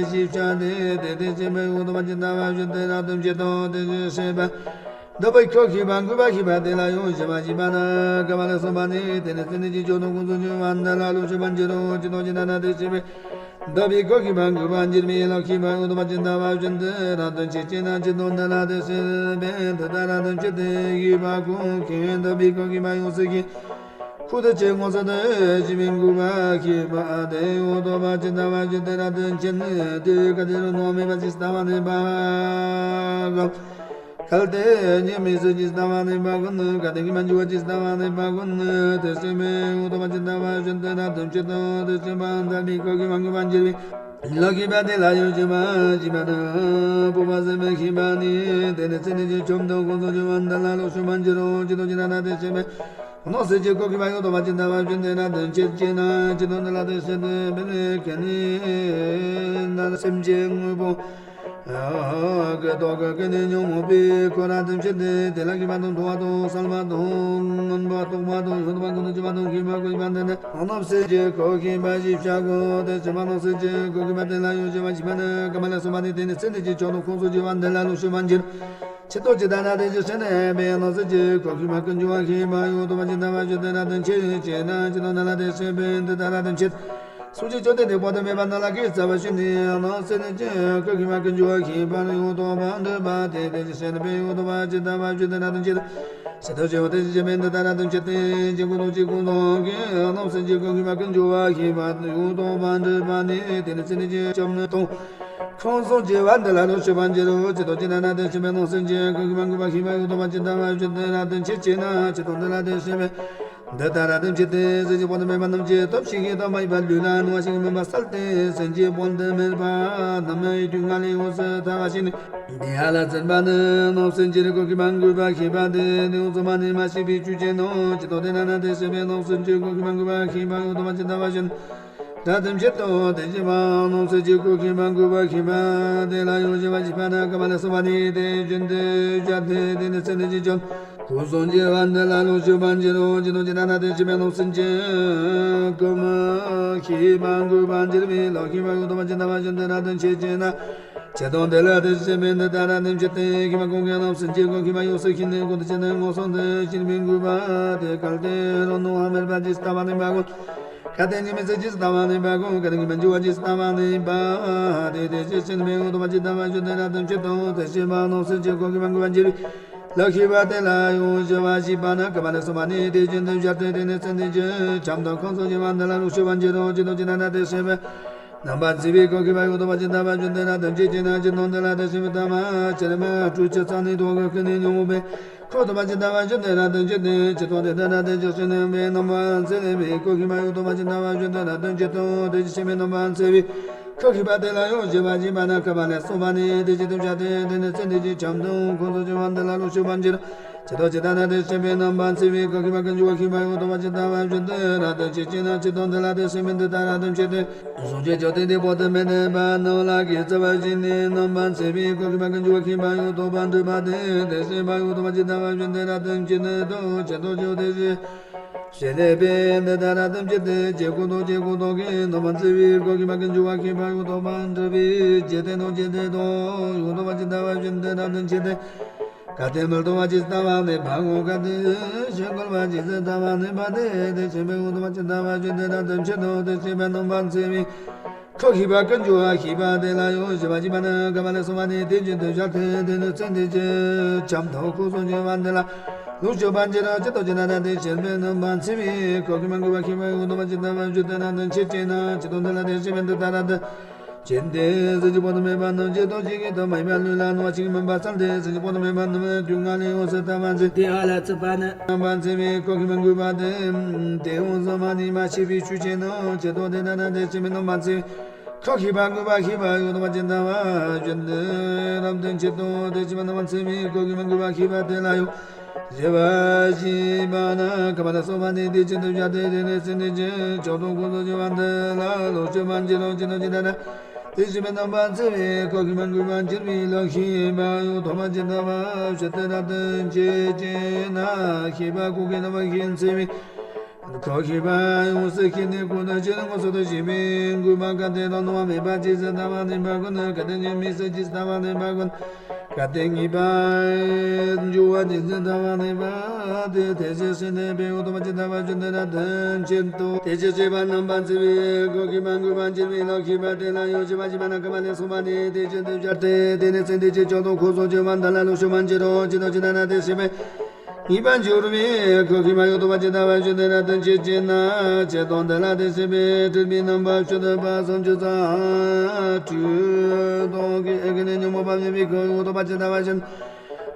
ཞིབ་ཆ་དེ་དེ་དེ་ཤེས་པ་ཡོད་དོ་བ་ཇི་ལྟ་བ་བཞིན་དུ་ར་དུ་ཇི་དོ་དེ་ཤེས་པ། འདབ་པའི་ཁོ་ཤེས་པ་འགུག་པ་ཤེས་པ་དེ་ལ་ཡང་ཞི་བ་ཞི་བ་ན་ག་བ་ལས་སོ་བ་ནི་དེ་ནི་ཚེ་ནི་ཅི་ཆོག་དང་ཀུན་སོང་འབྱུང་བ་འདི་ལ་ལོ་ཤུ་མ་འཇི་རོ་ཇི་དོ་ཇི་ན་ན་དེ་ཤེས་པའི། འདབ་པའི་ཁོ་ཤེས་པ་འགུག་པ་འཇིར་མི་ལ་ཤེས་པ་ཡོད་དོ་བ་ཇི་ལྟ་བ་བཞིན་དུ་ར་དུ་ཇི་ཅི་ན་ཇི་དོ་འདི་ལ་དེ་ཤེས་པའི་འདི་ལྟར་ར་དུ་ཇི་དེ་ཡིས་པ་ཁོ་ཁེ་འདབ་པའི་ཁོ་ཤེས་པ་ཡོད་སྲིད་ཀྱི། ཁུ་དེ་ཅི་ངོ་ཚ་དེ་ཞི་བའི་འགུག་པ་ཤེས་པ་དེ་ཡོད་དོ་བ་ཇི་ལྟ་བ་ཇི་ལྟར་ར་དུ་ཇི་ནི་དེ་ག་དེ་རུ་ནོ་མེད་པ་ཇི་ལྟ་བ་ནི་པ། གལ་ཏེ་ཉེས་དམིགས་སུ་ཇི་ལྟ་བ་ནི་པ་ཀུན་ནི་ག་དེ་གི་མ་འཇུ་བ་ཇི་ལྟ་བ་ནི་པ་ཀུན་ནི་དེ་སེམས་མེད་འོ་ཏོ་བ་ཇི་ལྟ་བ་བཞིན་དུ་ན་དམ་ཆོས་དང་དེ་སེམས་པ་འདར་མི་ཁོ་གི་མ་གི་མ་འཇུ་བའི་ལ་གི་པ་དེ་ལ་ཡོད་ཅི་མ་ཇི་མ་དང་པོ་པ་སེམས་མེད་ཤེས་པ་ནི་དེ་ནི་ཚེ་ནི་ཇི་ཆོམ་དང་ཁོང་ཚོ་ཇི་བ་འདི་ལ་ལོ་ཤུ་མ་འཇུ་རོ་ཇི་དོ་ཇི་ན་ན་དེ་སེམས་མེད་ནོ་སེ་ཇི་ཁོ་གི་མ་ཡོད་ཏོ་བ་ཇི་ལྟ་བ་བཞིན་དུ་ན་དམ་ཆོས་ཇི་ན་ཇི་དོ་འདི་ལ་དེ་སེམས་མེད་པའི་ལས་ཀ་ནི་ན་སེམས་ཅན་དངོས་པོ། ཀྱི་ཐོག་གི་ཀུན་ནས་ཉོན་མོངས་པའི་འཁོར་ར་དུ་ཕྱིར་ཏེ་དེ་ལ་གི་མ་དང་མཐོང་བ་དང་གསལ་བ་དང་མངོན་པ་རྟོགས་པ་དང་ཡོད་པ་ཀུན་ཏུ་གྱུར་པ་དང་ཤེས་པ་ཀུན་པ་འདི་ནི་སྣང་སེམས་ཀྱི་ཁོ་ཤེས་པ་ཞིག་བྱ་དགོས་ཏེ་ཕྱི་མ་སྣང་སེམས་ཀྱི་ཁོ་ཤེས་པ་དེ་ལ་ཡོད་ཅེས་པ་ཞིག་མ་ནི་ཀ་མ་ལས་སོ་མ་ནི་དེ་ནི་ཚེ་འདི་ཀྱི་ཆོག་དང་ཁོང་ཚོ་གྱུར་པ་འདི་ལ་ལུགས་ཤེས་པ་འགྱུར། ཆེ་ཏོ་ཅི་ད་ན་དེ་ཅི་ཤེས་ནས་པའི་སྣང་སེམས་ཀྱི་ཁོ་ཤེས་པ་ཀུན་འབྱུང་བ་ཤེས་པ་ཡོད་དོ་བ་ཅི་ད་བ་ཞིག་དེ་ན་དེ་ཆེ་ཆེ་ན་ཅི་དང་ན་ལ་དེ་ཤེས་པའི་འདི་ད་ལ་དེ་ཆེ། སུ་ཅི་ཅོ་དེ་དེ་པོ་དེ་མེད་པ་ན་ལ་གི་རྩ་བ་ཤེས་ནི་ཡང་ན་སེ་ནི་ཅི་ཀ་གི་མ་ཀུན་འཇུ་བ་ཤེས་པ་ཡོད་དོ་བ་འདྲ་བ་དེ་དེ་ཅི་ཤེས་ནི་པའི་ཡོད་དོ་བ་ཅི་ད་བ་ཅི་དེ་ན་དུ་ཅི་ད་ཤེས་དོ་ཅི་བ་དེ་ཅི་མེད་འདི་ད་ན་དུ་ཅི་དེ་ཅི་ཀུན་དོ་ཅི་ཀུན་དོ་གི་ཡང་ན་སེ་ཅི་ཀ་གི་མ་ཀུན་འཇུ་བ་ཤེས་པ་ཡོད་དོ་བ་འདྲ་བ་ནི་དེ་ནི་སེ་ནི་ཅི་ཅོམ་ནི་དོ་ཁོང་སོང་ཅི་བ་འདི་ལ་རོ་ཤི་བ་འཇི་རོ་ཅི་དོ་ཅི་ན་ན་དེ་ཤེས་པའི་ནང་སེ་ཅི་ཀ་གི་མ་ཀུན་པ་ཤེས་པ་ཡོད་དོ་བ་ཅི་ད་བ་ཅི་དེ་ན་དུ་ཅི་ཅི་ན་ཅི་དོ་འདི་ལ་དེ་ཤེས་པའི། འདི་ལྟར་དམ་ཆོས་དེ་ཟེར་གྱི་བོ་དུ་མེད་པ་རྣམས་ཀྱི་སྟོབས་ཤིག་གིས་དམ་པའི་བར་ལུས་ལ་ནུ་བ་ཞིག་མིན་པ་གསལ་ཏེ་སེམས་ཀྱི་བོ་དུ་མེད་པ་རྣམས་ཡིད་དུ་ང་ལས་འོང་ཟེར་ཐ་བ་ཞིག་ནི། འདི་ཧ་ལ་ཚིར་པ་ནི་རྣམ་སེམས་ཀྱི་རིག་གོ་གི་མ་འགུལ་བ་ཤེས་པ་དེ་དེ་འོང་ཚོ་མ་ནི་མ་ཤེས་པའི་ཆོས་ཅན་ནོ། ཅི་ཏོ་དེ་ན་ན་དེ་ཤེས་པའི་རྣམ་སེམས་ཀྱི་གོ་གི་མ་འགུལ་བ་ཤེས་པ་ཡོད་དོ་བ་ཅི་ད་བ་ཞིག་ནི། ད་དམ་ཆོས་དང་དེ་ཅི་མ་རྣམ་སེམས་ཀྱི་གོ་གི་མ་འགུལ་བ་ཤེས་པ་དེ་ལ་ཡོད་ཅེས་པ་ཞིག་པ་ན་ཀ་མ་ལས་སོ་བ་ནི་དེ་བཞིན་དུ་བྱ་དེ་དེ་ནི་སེམས་དེ་ཅི་ཅོམ། ཁུ་སོང་ཅེས་པ་འདི་ལ་ལུགས་ཤེས་པ་འཇི་རོ་ཅི་དོ་ཅི་ད་ན་དེ་ཤེས་པའི་རྣམ་སེམས་ཀྱི་ཀུན་ཤེས་པ་འགུག་པ་འཇིར་མི་ལ་ཤེས་པ་ཡོད་དོ་བ་ཅི་ད་བ་ཅི་འདི་ན་དོན་ཆེ་ཅེ་ན། ཆེ་དོ་འདི་ལ་དེ་ཤེས་པའི་འདི་ད་ན་དོན་ཆེ་སྟེ་ཤེས་པ་ཀུན་གྱི་རྣམ་སེམས་ཀྱི་ཀུན་ཤེས་པ་ཡོད་སུ་ཤེས་ནས་ཀུན་ཏུ་ཆེ་ནས་ངོ་སོང་དུ་ཤེས་པའི་འགུག་པ་དེ་གལ་ཏེ་རོ་ནོ་ཧ་མེར་པ་ཅི་ལྟ་བ་ནི་མ་གོ། ག་དེ་ཉི་མི་ཚེ་ཇི་ལྟ་བ་ནི་པ་ཀུན་ག་དེ་ཉི་མ་འཇུ་བ་ཇི་ལྟ་བ་ནི་པ། དེ་དེ་ཅི་ཤེས་མི་འོང་དོ་བ་ཅི་ལྟ་བ་ཞུ་དེ་ན་དོན་ཆེ་དང་དེ་ཤེས་པ་རྣམ་སེམས་ཀྱི་ཀུན་ཤེས་པ་འགུག་པ་འཇིར་ལ་ཤེས་པ་དེ་ལ་ཡོང་ཞི་བ་ཞིག་པ་ན་ཀ་མ་ལས་སོ་མ་ནི་དེ་བཞིན་དུ་བྱ་སྟེ་དེ་ནི་ཚེ་འདི་ཀྱི་ཁྱམས་དང་ཁོང་ཚོ་ཞི་བ་འདི་ལ་ལུགས་ཤེས་པ་འཇིར་རོ་ཅི་དོ་ཅི་ན་ན་དེ་ཤེས་པ། རྣམ་པར་འཚེ་བའི་ཀུན་ཤེས་པ་ཡོད་དོ་བ་ཅི་ལྟ་བ་ཞུ་དེ་ན་དོན་ཆེ་ཅི་ན་ཅི་དང་དེ་ལ་དེ་ཤེས་པ་ཐ་མ་ཆེ་ན་མ་སྤྲོས་ཆེ་ཚང་ནི་དོ་གི་ཤེས་ནི་ཉོན་མོངས་པའི། ཁོ་ཐུབ་པ་ཇི་ལྟ་བ་ཞིག་དེ་ལ་དོན་གྱི་དོན་ཇི་ལྟ་བ་དེ་ལ་དོན་གྱི་ཞིག་ནི་བའི་རྣམ་པར་འཚེ་བའི་ཀུན་ཤེས་པ་ཡོད་དོ་བ་ཇི་ལྟ་བ་ཞིག་དེ་ལ་དོན་གྱི་དོན་དེ་ཇི་ཤེས་པའི་རྣམ་པར་འཚེ་བའི་ཀུན་ཤེས་པ་དེ་ལ་ཡང་ཞི་བ་ཞིག་པ་ན་ཀ་མ་ལས་སོ་བ་ནི་དེ་ཇི་ལྟ་བ་དེ་དེ་ནི་ཚེ་འདི་ཀྱི་ཁྱམས་དང་ཁོང་ཚོ་ཇི་བ་འདི་ལ་ལུགས་ཤེས་པ་འགྱུར། ཇི་ལྟ་ཇི་ལྟ་ན་དེ་ཤེས་པའི་རྣམ་པར་འཚེ་བའི་ཀུན་ཤེས་པ་ཀུན་འབྱུང་བ་ཤེས་པ་ཡོད་དོ་བ་ཇི་ལྟ་བ་ཞིག་དེ་ལ་དོན་གྱི་ཞིག་ན་ཇི་ལྟ་དེ་ལ་དེ་ཤེས་མིན་དེ་ལྟ་ལ་དོན་གྱི་དོན། གཟུགས་ཀྱི་ཆོས་ཐམས་ཅད་པོ་ཏི་མེད་པ་རྣམས་ལ་གི་རྩ་བ་བཞིན་ནི་རྣམ་པར་འཚེ་བའི་ཀུན་ཤེས་པ་ཀུན་འབྱུང་བ་ཤེས་པ་ཡོད་དོ་བ་འདྲ་བ་དེ་དེ་ཤེས་པ་ཡོད་དོ་བ་ཇི་ལྟ་བ་བཞིན་དེ་ལ་དོན་གྱི་ནི་དོ་ཆེ་དོ་ཆེ་དེ་ཞེས་ཞེས་ནས་པས་འདི་ལྟར་དོན་གྱི་དེ་ཇེ་ཀུན་ཏོ་ཇེ་ཀུན་ཏོ་གི་རྣམ་པར་འཚེ་བའི་ཀུན་ཤེས་པ་ཀུན་འབྱུང་བ་ཤེས་པ་ཡོད་དོ་བ་འདྲ་བའི་ཇེ་ཏན་ཏོ་ཇེ་ཏན་ཏོ་ཡོད་དོ་བ་ཇི་ལྟ་བ་བཞིན་དེ་ལ་དོན་གྱི་དེ། ག་དེ་མི་ལྟུང་བ་ཅི་ལྟ་བ་ནི་ཕ་ངོ་ག་དེ་ཞེས་བཀོད་པ་ཅི་ཟེར་ལྟ་བ་ནི་ཕ་དེ་དེ་ཆེན་པོའི་འོང་དུ་མ་ཅི་ལྟ་བ་ཞིག་དེ་ལ་དོན་ཆེ་དོ་དེ་ཆེན་པོའི་རྣམ་པར་འཚེ་བའི་ཁོ་ཤེས་པ་ཀུན་འབྱུང་བ་ཤེས་པ་དེ་ལ་ཡང་ཞི་བ་ཞིག་པ་ནི་ག་མ་ལས་སོང་བ་ནི་དེ་བཞིན་དུ་བཞག་སྟེ་དེ་ནི་ཚེ་འདི་ཀྱི་ཁྱམས་དང་ཁོ་སོང་འབྱུང་བ་འདི་ལ། ལུགས་ཆོས་པ་འཇིག་རོགས་ཇི་ལྟར་ཇི་ལྟར་དེ་བྱེད་པའི་རྣམ་པར་འཚེ་བའི་ཁོ་གི་མ་གུས་པ་ཤེས་པ་ཡོད་དོ་བ་ཇི་ལྟ་བ་བཞིན་དེ་ན་དུ་འཆད་ཅེ་ན་ཇི་ལྟར་འདི་ལ་དེ་བྱེད་པའི་འདི་ལྟར་དུ་བྱེད་དེ་ཟེར་གྱི་པོ་དུ་མེད་པ་རྣམས་ཇི་ལྟར་ཇི་སྐད་དུ་མ་ཡིན་པ་ལུས་ལ་ནོར་བ་ཞིག་མིན་པ་བསམ་སྟེ་ཟེར་གྱི་པོ་དུ་མེད་པ་རྣམས་དུས་ང་ལས་འོང་ཟེར་ལྟ་བ་འཛིན་དེ་ཨ་ལ་ཚུད་པ་ནི་རྣམ་པར་འཚེ་བའི་ཁོ་གི་མ་གུས་པ་དེ་དེ་འོང་ཟེར་མ་ནི་མ་ཤེས་པའི་ཆོས་ཅན་ནོ་ཇི་ལྟར་དེ་ལྟར་ན་དེ་བྱེད་པའི་རྣམ་པར་འཚེ་བའི་ཁོ་གི་མ་གུས་པ་ཤེས་པ་ཡོད་དོ་བ་ཇི་ལྟ་བ་བཞིན་དུ་རབ་ཏུ་འཆད་དོ། དེ་བྱེད་པ་རྣམ་པར་འཚེ་བའི་ཁོ་གི་མ་གུས་པ་ཤེས་པ་དེ་ལ་ཡང་ཞི་བ་ཞེས་པ་ན་ཀ་མ་ལ་སོགས་པ་ནི་དེ་བཞིན་དུ་བྱ་སྟེ་དེ་ནི་སེམས་ནི་ཅན་ཆོག་ཏུ་ཁོ་ཚོ་བྱེད་པ་འདི་ལ་ལོག་ཤོད་མ་འཇིག་རོགས་ཇི་ལྟར་ཇི་ལྟར་ན་དེ་བྱེད་པའི་རྣམ་པར་འཚེ་བའི་ཁོ་གི་མ་གུས་པ་འཇིག་པའི་ལམ་ཤེས་པ་ཡོད་དོ་བ་ཇི་ལྟ་བ་བཞིན་དུ་རབ་ཏུ་འཆད་ཅེ་ན་ཤེས་པ་ཁོ་གི་རྣམ་པར་ཤེས་འཚེ་བའི་ཁོ་ཤེས་པ་ཡོངས་སུ་ཤེས་ནས་ཁོ་ན་ཕྱིར་མངོན་སུམ་དུ་ཞེན་པའི་མགུ་མ་ག་དེ་རང་ནོར་བ་མེད་པ་ཅི་ཟེར་ལྟ་བ་ནི་མ་གོ་ན་ག་དེ་ཉིད་མི་སྲིད་ཅི་ཟེར་ལྟ་བ་ནི་མ་གོ་ན་ག་དེ་ཉིད་པ་འཇུག་པ་ཅི་ཟེར་ལྟ་བ་ནི་མ་དེ་དེ་ཅི་ཟེར་ནས་པའི་འོ་དོ་བ་ཅི་ལྟ་བ་ཅི་འདི་ན་དོན་ཆེན་ཏོ། དེ་ཅི་བྱེད་པ་རྣམ་པར་འཚེ་བའི་ཁོ་གི་མ་མགུ་མ་འཇིག་པའི་ལམ་ཤེས་པ་དེ་ལ་ཡང་ཞི་བ་ཞེས་པ་ན་ཀ་མ་ལས་གསུངས་པ་ནི་དེ་ཅི་འདི་བྱ་སྟེ་དེ་ནི་ཚེ་འདི་ཅི་ཆོག་ཏུ་ཁོ་ཚོ་བྱེད་པ་འདི་ལ་ལོག་ཤོད་མ་འཇིག་རོགས་ཇི་ལྟར་ཇི་ལྟར་ན་དེ་ཤེས་པས། ཉེས་པ་འཇུག་པའི་ཁོ་གི་མ་ཡོད་དོ་བ་ཇི་ལྟ་བ་བཞིན་དེ་ལ་དོན་ཆེ་ཅེ་ན་ཆེ་དོན་དེ་ལ་དེ་ཤེས་པས་སྤྲུལ་པའི་རྣམ་པ་བཅུ་དང་པ་སུམ་ཅུ་རྩ་དྲུག་དོན་གྱི་ཨེ་ཀ་ནས་ཉོན་མོངས་པ་མེད་པའི་ཁོ་ཡོད་དོ་བ་ཇི་ལྟ་བ་བཞིན་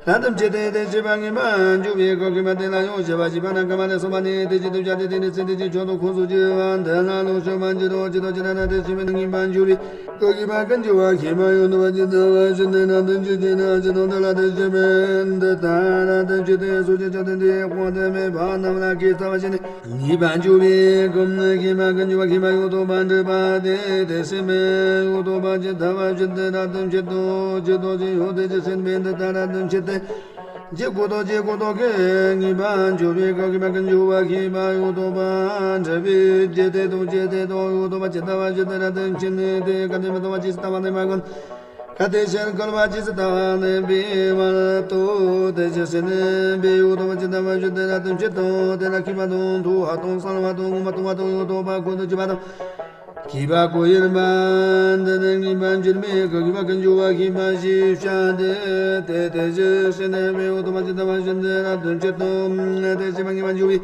ལ་དོན་ཆེ་སྟེ་དེ་ཤེས་པ་ཉེས་པ་འཇུག་པའི་ཁོ་གི་མ་དེ་ལ་ཡང་ཞི་བ་ཞེས་པ་ན་ཀ་མ་ལས་གསུངས་པ་ནི་དེ་ཅི་དུ་བྱ་སྟེ་དེ་ནི་ཚེ་འདི་ཅི་ཆོག་ཏུ་ཁོ་ཚོ་བྱེད་པ་འདི་ལ་ལོག་ཤོད་མ་འཇིག་རོགས་ཇི་ལྟར་ཇི་ལྟར་ན་དེ་ཤེས་པས་ཉེས་པ་འཇུག་པའི་ཁོ་གི་མ་ཀུན་འཇུག་པ་ཤེས་པ་ཡོད་དོ་བ་ཇི་ལྟ་བ་བཞིན་དེ་ན་དོན་ཆེ་ཅེ་ན་ཆེ་དོན་དེ་ལ་དོན་ཆེ་མིན་འདི་ལྟར་དོན་ཆེ་སྟེ་སོ་སྐྱེ་ཆ་དོན་དེ་དཔང་དུ་མེད་པ་རྣམས་ལ་གེགས་བྱ་བ་བཞིན་ཉེས་པ་འཇུག་པའི་ཀུན་ཤེས་པ་ཀུན་འཇུག་པ་ཤེས་པ་ཡོད་དོ་བ་འདྲེས་པ་དེ་དེ་སེམས་མེད་ཡོད་དོ་བ་ཇི་ལྟ་བ་བཞིན་དེ་ལ་དོན་ཆེ་དོ་ཇི་ལྟོ་ཇི་ཡོད་དེ་ཇི་སེམས་མེད་འདི་ལྟར་དོན་ཆེ་སྟེ། ཇི་སྐུ་དོ་ཇི་སྐུ་དོ་གི་ཉེས་པ་འཇུག་པའི་ཀུན་ཤེས་པ་ཀུན་འཇུག་པ་ཤེས་པ་ཡོད་དོ་བ་འདྲེས་པའི་ཇི་སྟེ་དོ་ཇི་སྟེ་དོ་ཡོད་དོ་བ་ཇི་ལྟ་བ་ཇི་ལྟར་དོན་ཆེ་ནི་དེ་ག་དེ་མི་དོ་བ་ཇི་ལྟ་བ་ནི་མ་ཀུན། ག་དེ་ཕྱིར་བསྐལ་པ་ཇི་སྲིད་ལྟ་བ་ནི་པའི་བར་དུ་དེ་ཇི་སྲིད་ནི་པའི་འོ་དོ་བ་ཇི་ལྟ་བ་བཞིན་དེ་ལ་དོན་ཆེ་དང་དེ་ལ་མཁས་པ་དང་མཐོ་བ་དང་གསང་བ་དང་ངོ་མ་དང་བ་དང་ཡོད་དོ་བ་ཀུན་ཏུ་གྱུར་པ་དང་མཁས་པ་ཀུན་ཡིན་པ་འདི་ནི་ངེས་པར་འགྱུར་མེད་ཀུན་ཤེས་པ་ཀུན་འཇུག་པ་ཤེས་པ་ཞེས་བྱ་སྟེ་དེ་དེ་ཇི་སྲིད་ནི་པའི་འོ་དོ་བ་ཇི་ལྟ་བ་བཞིན་དེ་ལ་དོན་ཆེ་དང་དེ་ཇི་མ་ངེས་པར་འགྱུར་བའི།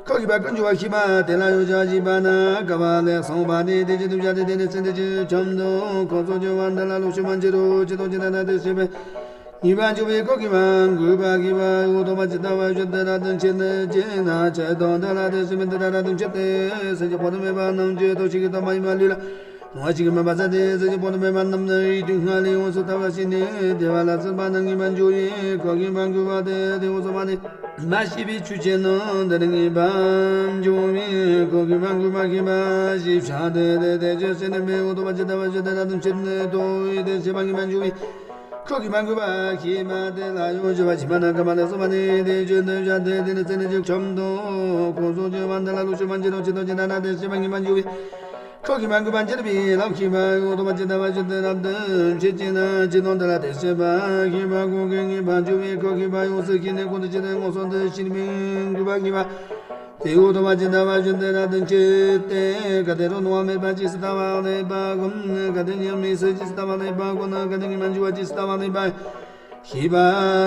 ཁོ་གི་བ་ཀུན་འཇུག་པ་ཤེས་པ་དེ་ལ་ཡོད་བྱ་ཞེས་པ་ན་ཀ་བ་ལས་གསུངས་པ་ནི་དེ་ཅི་དུ་བྱ་སྟེ་དེ་ནི་ཚེ་འདི་ཅི་ཁྱམས་དང་ཁོ་ཚོ་སྐྱེ་བ་འདི་ལ་ལོག་ཤོད་མ་འཇིག་རོགས་ཇི་ལྟོ་ཇི་ལྟར་ན་དེ་ཤེས་པས། ཉེས་པ་འཇུག་པའི་ཁོ་གི་བ་མགུ་བ་གི་བ་ཡོད་དོ་བ་ཇི་ལྟ་བ་བཞིན་དེ་ལ་དོན་ཆེ་ནི་ཅི་ན་ཆེ་དོན་དེ་ལ་དེ་ཤེས་པས་འདི་ལྟར་དོན་ཆེ་སྟེ་སེམས་ཀྱི་བོ་དུ་མེད་པ་རྣམས་ཀྱི་དོ་ཞིག་གི་དོ་མ་ཡིན་པ་ལུས་ལ། ནོར་ཞིག་མེད་པ་ས་དེ་ཟེར་གྱི་བོ་དུ་མེད་པ་རྣམས་ནི་ཡིད་དུ་སྔ་ལས་ཡོངས་སུ་ཐར་བ་ཞིག་ནི་དེ་བ་ལ་སྲིད་པ་ན་ངེས་པ་འཇུག་ཡིན་ཁོ་གི་བ་མགུ་བ་དེ་དེ་འོ་སོ་བ་ནི། མ་ཤེས་པའི་ཆོས་ཅན་ནོ་འདི་ནི་ངེས་པ་འབྱུང་བའི་ཁོ་གི་མ་མགུ་མ་ཤེས་པ་ཞེས་བྱ་སྟེ་དེ་དེ་ཅི་སྲིད་ནི་མེད་འོ་དོ་བ་ཇི་ལྟ་བ་ཇི་ལྟར་དོན་ཆེ་ནི་དོ་ཡི་དེ་ཤེས་པ་ངེས་པ་འབྱུང་བའི་ཁོ་གི་མ་མགུ་མ་ཤེས་པ་དེ་ལ་ཡང་ཞི་བ་ཞེས་པ་ན་ཀ་མ་ལས་གསུངས་པ་ནི་དེ་ཅི་འདི་བྱ་སྟེ་དེ་ནི་ཚེ་ནི་ཅི་ཁྱམས་དང་ཁོ་ཚོ་སྐྱེ་བ་འདི་ལ་ལོག་ཤོད་མ་འཇིག་རོགས་ཇི་ལྟོ་ཇི་ལྟར་ན་དེ་ཤེས་པ་ངེས་པ་འབྱུང་བའི། ཁོ་གི་མ་མགུ་མ་འཇིག་པའི་ལམ་ཤེས་པ་འོ་དོ་བ་ཇི་ལྟ་བ་ཇི་ལྟར་དོན་ཆེ་ཅེ་ན་ཇི་ལྟོ་འདི་ལ་དེ་ཤེས་པ་ཤེས་པ་ཁོ་གི་ངེས་པ་འབྱུང་བའི་ཁོ་ཤེས་པ་ཡོངས་སུ་ཤེས་ནས་ཁོ་དུ་ཅི་ལྟར་མངོན་སུམ་དུ་ཤེས་པའི་མགུ་བ་ཤེས་པ། དེ་འོ་དོ་བ་ཇི་ལྟ་བ་ཇི་ལྟར་དོན་ཆེ་སྟེ་ག་དེ་རོ་ནོར་བ་མེད་པ་ཅི་སྲིད་ལྟ་བ་ནི་པ་ཀུན་ག་དེ་ཉམས་མི་སྲིད་ཅི་སྲིད་ལྟ་བ་ནི་པ་ཀུན་ག་དེ་ཉམས་མ་འཇུག་པ་ཅི་སྲིད་ལྟ་བ་ནི་པ། ཤེས་པ་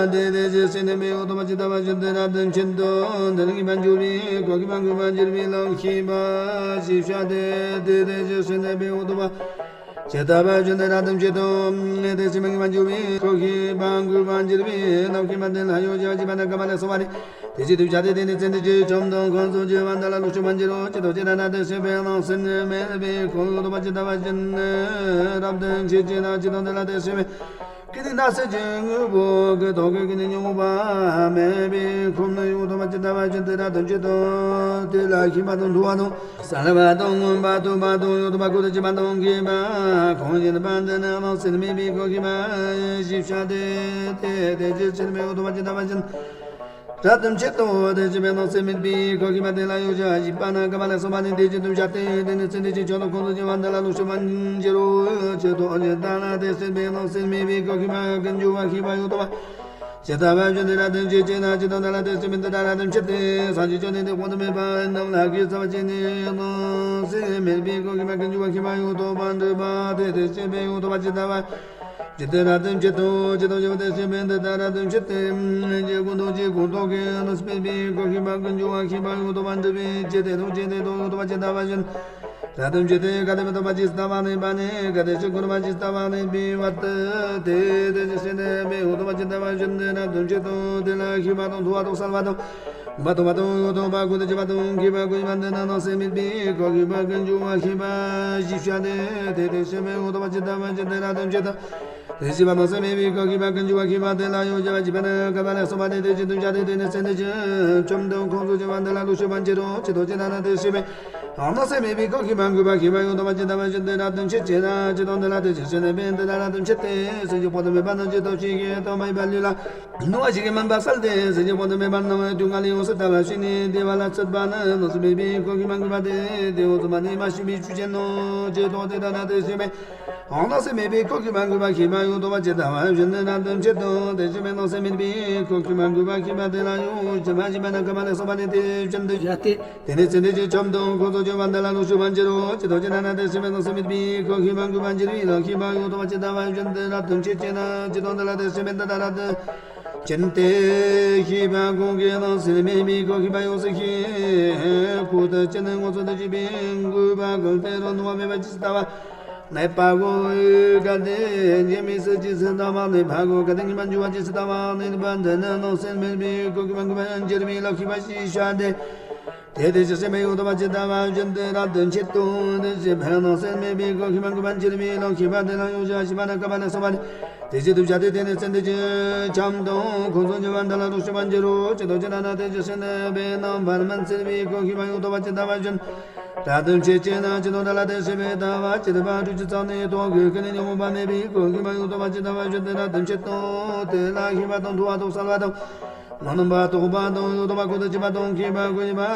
དེ་དེ་ཅི་སྲིད་ནི་མེད་འོ་དོ་བ་ཇི་ལྟ་བ་ཇི་ལྟར་དོན་ཆེན་དུ་འདི་ནི་ངེས་པ་འཇུག་པའི་ཁོ་གི་མ་མགུ་མ་འཇིག་པའི་ལམ་ཤེས་པ་ཞེས་བྱ་སྟེ་དེ་དེ་ཅི་སྲིད་ནི་མེད་འོ་དོ་བ་ཇི་ལྟ་བ་ཇི་ལྟར་དོན་ཆེན་དུ་དེ་ཅི་མ་ངེས་པ་འཇུག་པའི་ཁོ་གི་མ་མགུ་མ་འཇིག་པའི་ལམ་ཤེས་པ་དེ་ལ་ཡོད་བྱ་ཞེས་པ་ན་ཀ་མ་ལས་གསུངས་པ་ནི་དེ་ཅི་དུ་བྱ་སྟེ་དེ་ནི་ཚེ་འདི་ཅི་ཁྱམས་དང་ཁོ་ཚོ་སྐྱེ་བ་འདི་ལ་ལོག་ཤོད་མ་འཇིག་རོགས་ཇི་ལྟོ་ཇི་ལྟར་ན་དེ་ཤེས་པའི་ལམ་སེམས་ནི་མེད་པའི་ཁོ་འོ་དོ་བ་ཇི་ལྟ་བ་ཇི་ལྟར་དོན་ཆེ་ཅེ་ན་ཇི་ལྟོ་འདི་ལ་དེ་ཤེས་པའི། ཀི་ནི་ན་སེ་ཅི་དངོས་པོ་གི་ཐོག་གི་ཀི་ནི་ཉོན་མོངས་པ་མེད་པའི་ཁམས་ནི་ཡོད་དོ་བ་ཇི་ལྟ་བ་ཇི་ལྟར་དོན་ཆེ་དང་དེ་ལ་ཤེས་པ་དང་འདུ་བ་དང་གསལ་བ་དང་མངོན་པ་རྟོགས་པ་དང་ཡོད་དོ་བ་ཀུན་ཏུ་སྐྱེ་བ་དང་སྐྱེ་བ་ཁོང་ཡིན་པ་འདི་ནི་ལམ་སེམས་མེད་པའི་ཁོ་ཤེས་པ་ཞེས་བྱ་སྟེ་དེ་དེ་ཅི་སྲིད་མེད་ཡོད་དོ་བ་ཇི་ལྟ་བ་ཇི་ལྟར་དོན་ཆེ་དང་དེ་ཅི་མེད་ལམ་སེམས་མེད་པའི་ཁོ་ཤེས་པ་དེ་ལ་ཡོད་བྱ་ཞེས་པ་ན་ཀ་མ་ལས་གསུངས་པ་ནི་དེ་ཅི་དུ་བྱ་སྟེ་དེ་ནི་ཚེ་འདི་ཅི་ཁྱོད་དང་ཁོང་དུ་སྐྱེ་བ་འདི་ལ་ལོག་ཤོད་མ་འཇིག་རོགས་ཇི་ལྟོ་ཇི་ལྟར་ན་དེ་སྲིད་པའི་ལམ་སེམས་མེད་པའི་ཁོ་ཤེས་པ་ཀུན་འཇུག་པ་ཤེས་པ་ཡོད་དོ་བ། ཇི་ལྟ་བ་བཞིན་དེ་ལ་དོན་ཆེ་ཅེ་ན་ཇི་ལྟོ་འདི་ལ་དེ་སྲིད་མི་འདི་ལྟར་དོན་ཆེ་སྟེ་སངས་རྒྱས་བཅོམ་ལྡན་འདས་དཔག་ཏུ་མེད་པ་རྣམས་ལ་གེགས་བྱ་བ་ཅི་ནི་ལམ་སེམས་མེད་པའི་ཁོ་ཤེས་པ་ཀུན་འཇུག་པ་ཤེས་པ་ཡོད་དོ་བ་འདྲེས་པ་དེ་དེ་སྲིད་པའི་ཡོད་དོ་བ་ཇི་ལྟ་བ། དེ་ལྟར་རབ་ཏུ་མཆེད་དོ། ཇི་ལྟར་བྱ་བ་དེ་བཞིན་དཔེ་འདི་ལྟར་རབ་ཏུ་མཆེད་དེ། རྗེ་ཀུན་ཏུ་རྗེ་ཀུན་ཏུ་ཀུན་ཏུ་སྤེལ་བའི་གོ་ཤེས་པ་ཀུན་འབྱུང་བ་ཤེས་པ་ཡོད་དོ་བ་འདྲི་བའི་ཇི་སྟེ་དང་ཇི་སྟེ་དང་ཡོད་དོ་བ་ཇི་ལྟ་བ་བཞིན་རབ་ཏུ་མཆེད་དེ། གལ་ཏེ་མི་རྟག་པ་ཇི་སྲིད་རྟག་པ་ནས་པ་ནས། གལ་ཏེ་ཕྱིར་འཁོར་བ་ཇི་སྲིད་རྟག་པ་ནས་པའི་བར་དུ། དེ་དེ་ཇི་སྲིད་ནས་པའི་ཡོད་དོ་བ་ཇི་ལྟ་བ་བཞིན་རབ་ཏུ་མཆེད་དོ། དེ་ལ་ཤེས་པ་དང་མཐོང་བ་དང་གསལ་བ་དང་། མ་མཐོང་བ་དང་ཡོད་དོ་བ་ཀུན་ཏུ་གྱུར་པ་དང་མཁས་པ་ཀུན་གྱི་བར་དུ་ན་སྣང་སེམས་མེད་པའི་གོ་ཤེས་པ་ཀུན་འབྱུང་བ་ཤེས་པ་ཞེས་བྱ་སྟེ། དེ་དེ་ཕྱིར་པའི་ཡོད་དོ་བ་ཇི་ལྟ་བ་བཞིན་རབ་ཏུ་མཆེད་དོ། དེ་ཤེས་པ་སྣང་སེམས་མེད་པའི་གོ་ཤེས་པ་ཀུན་འབྱུང་བ་ཤེས་པ་དེ་ལ་ཡང་བྱ་བ་བྱིས་པ་ནི་སྐལ་པ་ལས་གསུངས་པ་སྟེ། དེ་བཞིན་དུ་བྱ་སྟེ། དེ་ནི་ཚེ་འདི་ཕྱི་ཁྱིམ་དུ་ཁོང་ཚོ་བྱེད་པ་འདི་ལ་ལོག་ཤེས་པར་འགྱུར་རོ། ཇི་ལྟར་ཇི་ལྟར་ན་དེ་ཤེས་པས་སྣང་སེམས་མེད་པའི་གོ་ཤེས་པ་འགུགས་པ་ཤེས་པ་ཡོད་དོ་བ་ཇི་ལྟ་བ་བཞིན་དུ་རབ་ཏུ་མཆེད་ཅེ་ན། ཇི་ལྟར་འདི་ལ་དེ་ཕྱིར་ཕྱིར་ནས་པས་འདི་ལྟར་རབ་ཏུ་མཆེད་དེ། སེམས་ཀྱི་དཔག་ཏུ་མེད་པ་རྣམས་ཇི་ལྟར་ཕྱིའི་སྐད་དུ་མ་ཡིན་པ་ལུས་ལ། སྣང་བ་ཞིག་གིས་མུན་པ་བསལ་ཏེ། སེམས་ཀྱི་དཔག་ཏུ་མེད་པ་རྣམས་དུས་ངན་ལས་ཡོངས་སུ་ཐར་བར་བྱས་ནས་བདེ་བ་ལ་བརྩོན་པ་ནི་སྣང་སེམས་མེད་པའི་གོ་ཤེས་པ་འགུགས་པ་སྟེ། དེ་ཡང་བཙོན་པ་ནི་མ་ཞིག་པའི་ཆོས་ཅན་ནོ། ཇི་ལྟར་དེ་ལྟར་ན་དེ་ཤེས་པས་སྣང་སེམས་མེད་པའི་གོ་ཤེས་པ་འགུགས་པ་ཤེས་པ་ཡོད་དོ་བ་ཇི་ལྟ་བ་བཞིན་དུ་རབ་ཏུ་མཆེད་དོ། དེ་ཤེས་པས་སྣང་སེམས་མེད་པའི་གོ་ཤེས་པ་འགུགས་པ་ཤེས་པ་དེ་ལ་ཡང་བྱ་བ་བྱིས་པ་ནི་སྐལ་པ་ལས་གསུངས་པ་སྟེ། དེ་བཞིན་དུ་བྱ་སྟེ། དེ་ནས་ཚེ་འདི་ཕྱི་ཁྱིམ་དུ་ཁོང་ཚོ་བྱེད་པ་འདི་ལ་ལོག་ཤེས་པར་འགྱུར་རོ། ཇི་ལྟར་ཇི་ལྟར་ན་དེ་ཤེས་པས་སྣང་སེམས་མེད་པའི་གོ་ཤེས་པ་འགུགས་པར་འགྱུར་བའི་ལམ་ཤེས་པ་ཡོད་དོ་བ་ཇི་ལྟ་བ་བཞིན་དུ་རབ་ཏུ་མཆེད་ཅེ་ན། ཇི་ལྟར་འདི་ལ་དེ་ཤེས་པས་འདི་ལྟར་རབ་ཏུ་མཆེད་དེ། ཤེས་པ་གང་གིས་སྣང་སེམས་མེད་པའི་གོ་ཤེས་པ་ཡོངས་སུ་ཤེས། ཁོ་ཐག་ཆོད་ནས་ངོ་ཚ་དང་བཅས་པའི་འགུགས་པ་གང་སྟེ་རང་སྣང་བ་མེད་པ་ཇི་སྲིད་ལྟ་བ་མེད་པའོ། གལ་ཏེ་ཉེས་དམིགས་སུ་ཇི་སྲིད་ལྟ་བ་མེད་པའོ། གལ་ཏེ་ཉེས་པར་འགྱུར་བ་ཇི་སྲིད་ལྟ་བ་མེད་པ་འདི་ནི་སྣང་སེམས་མེད་པའི་གོ་ཤེས་པ་འགུགས་པར་འགྱུར་བའི་ལམ་ཤེས་པ་ཞེས་བྱ་སྟེ། དེ་དེ་ཕྱིར་སེམས་པའི་ཡོད་དོ་བ་ཇི་ལྟ་བ་བཞིན་དུ་རབ་ཏུ་མཆེད་དོ། དེ་ཕྱིར་སེམས་མེད་པའི་གོ་ཤེས་པ་འགུགས་པར་འགྱུར་བའི་ལམ་ཤེས་པ་དེ་ལ་ཡང་བྱ་བ་བྱིས་པ་ནི་སྐལ་པ་ལས་གསུངས་པ་སྟེ། དེ་བཞིན་དུ་བྱ་སྟེ། དེ་ནས་ཚེ་འདི་ཕྱི་ཁྱིམ་དུ་ཁོང་ཚོ་བྱེད་པ་འདི་ལ་ལོག་ཤེས་པར་འགྱུར་རོ། ཇི་ལྟར་ཇི་ལྟར་ན་དེ་ཕྱིར་སེམས་མེད་པའི་རྣམ་པར་སྨིན་འཚེར་བའི་གོ་ཤེས་པ་ཡོད་དོ་བ་ཇི་ལྟ་བ་བཞིན་རབ་ཏུ་མཆེད་ཅེ་ན། ཇི་ལྟར་འདི་ལ་དེ་ཤེས་པས་ལྟ་བ་བྱེད་པ་སྤྲོས་བཅས་རྩ་ནས་རྟོག་གེ་ཉོན་མོངས་པ་མེད་པའི་གོ་ཤེས་པ་ཡོད་དོ་བ་ཇི་ལྟ་བ་བཞིན་དུ་རབ་ཏུ་མཆེད་དོ། དེ་ལ་ཤེས་པ་དང་མཐོང་བ་དང་གསལ་བ་དང་། མ་རྣམ་པར་རྟོག་པ་དང་ཡོད་དོ་བ་ཀུན་ཏུ་གྱུར་པ་དང་མཁས་པ་ཀུན་གྱི་བར་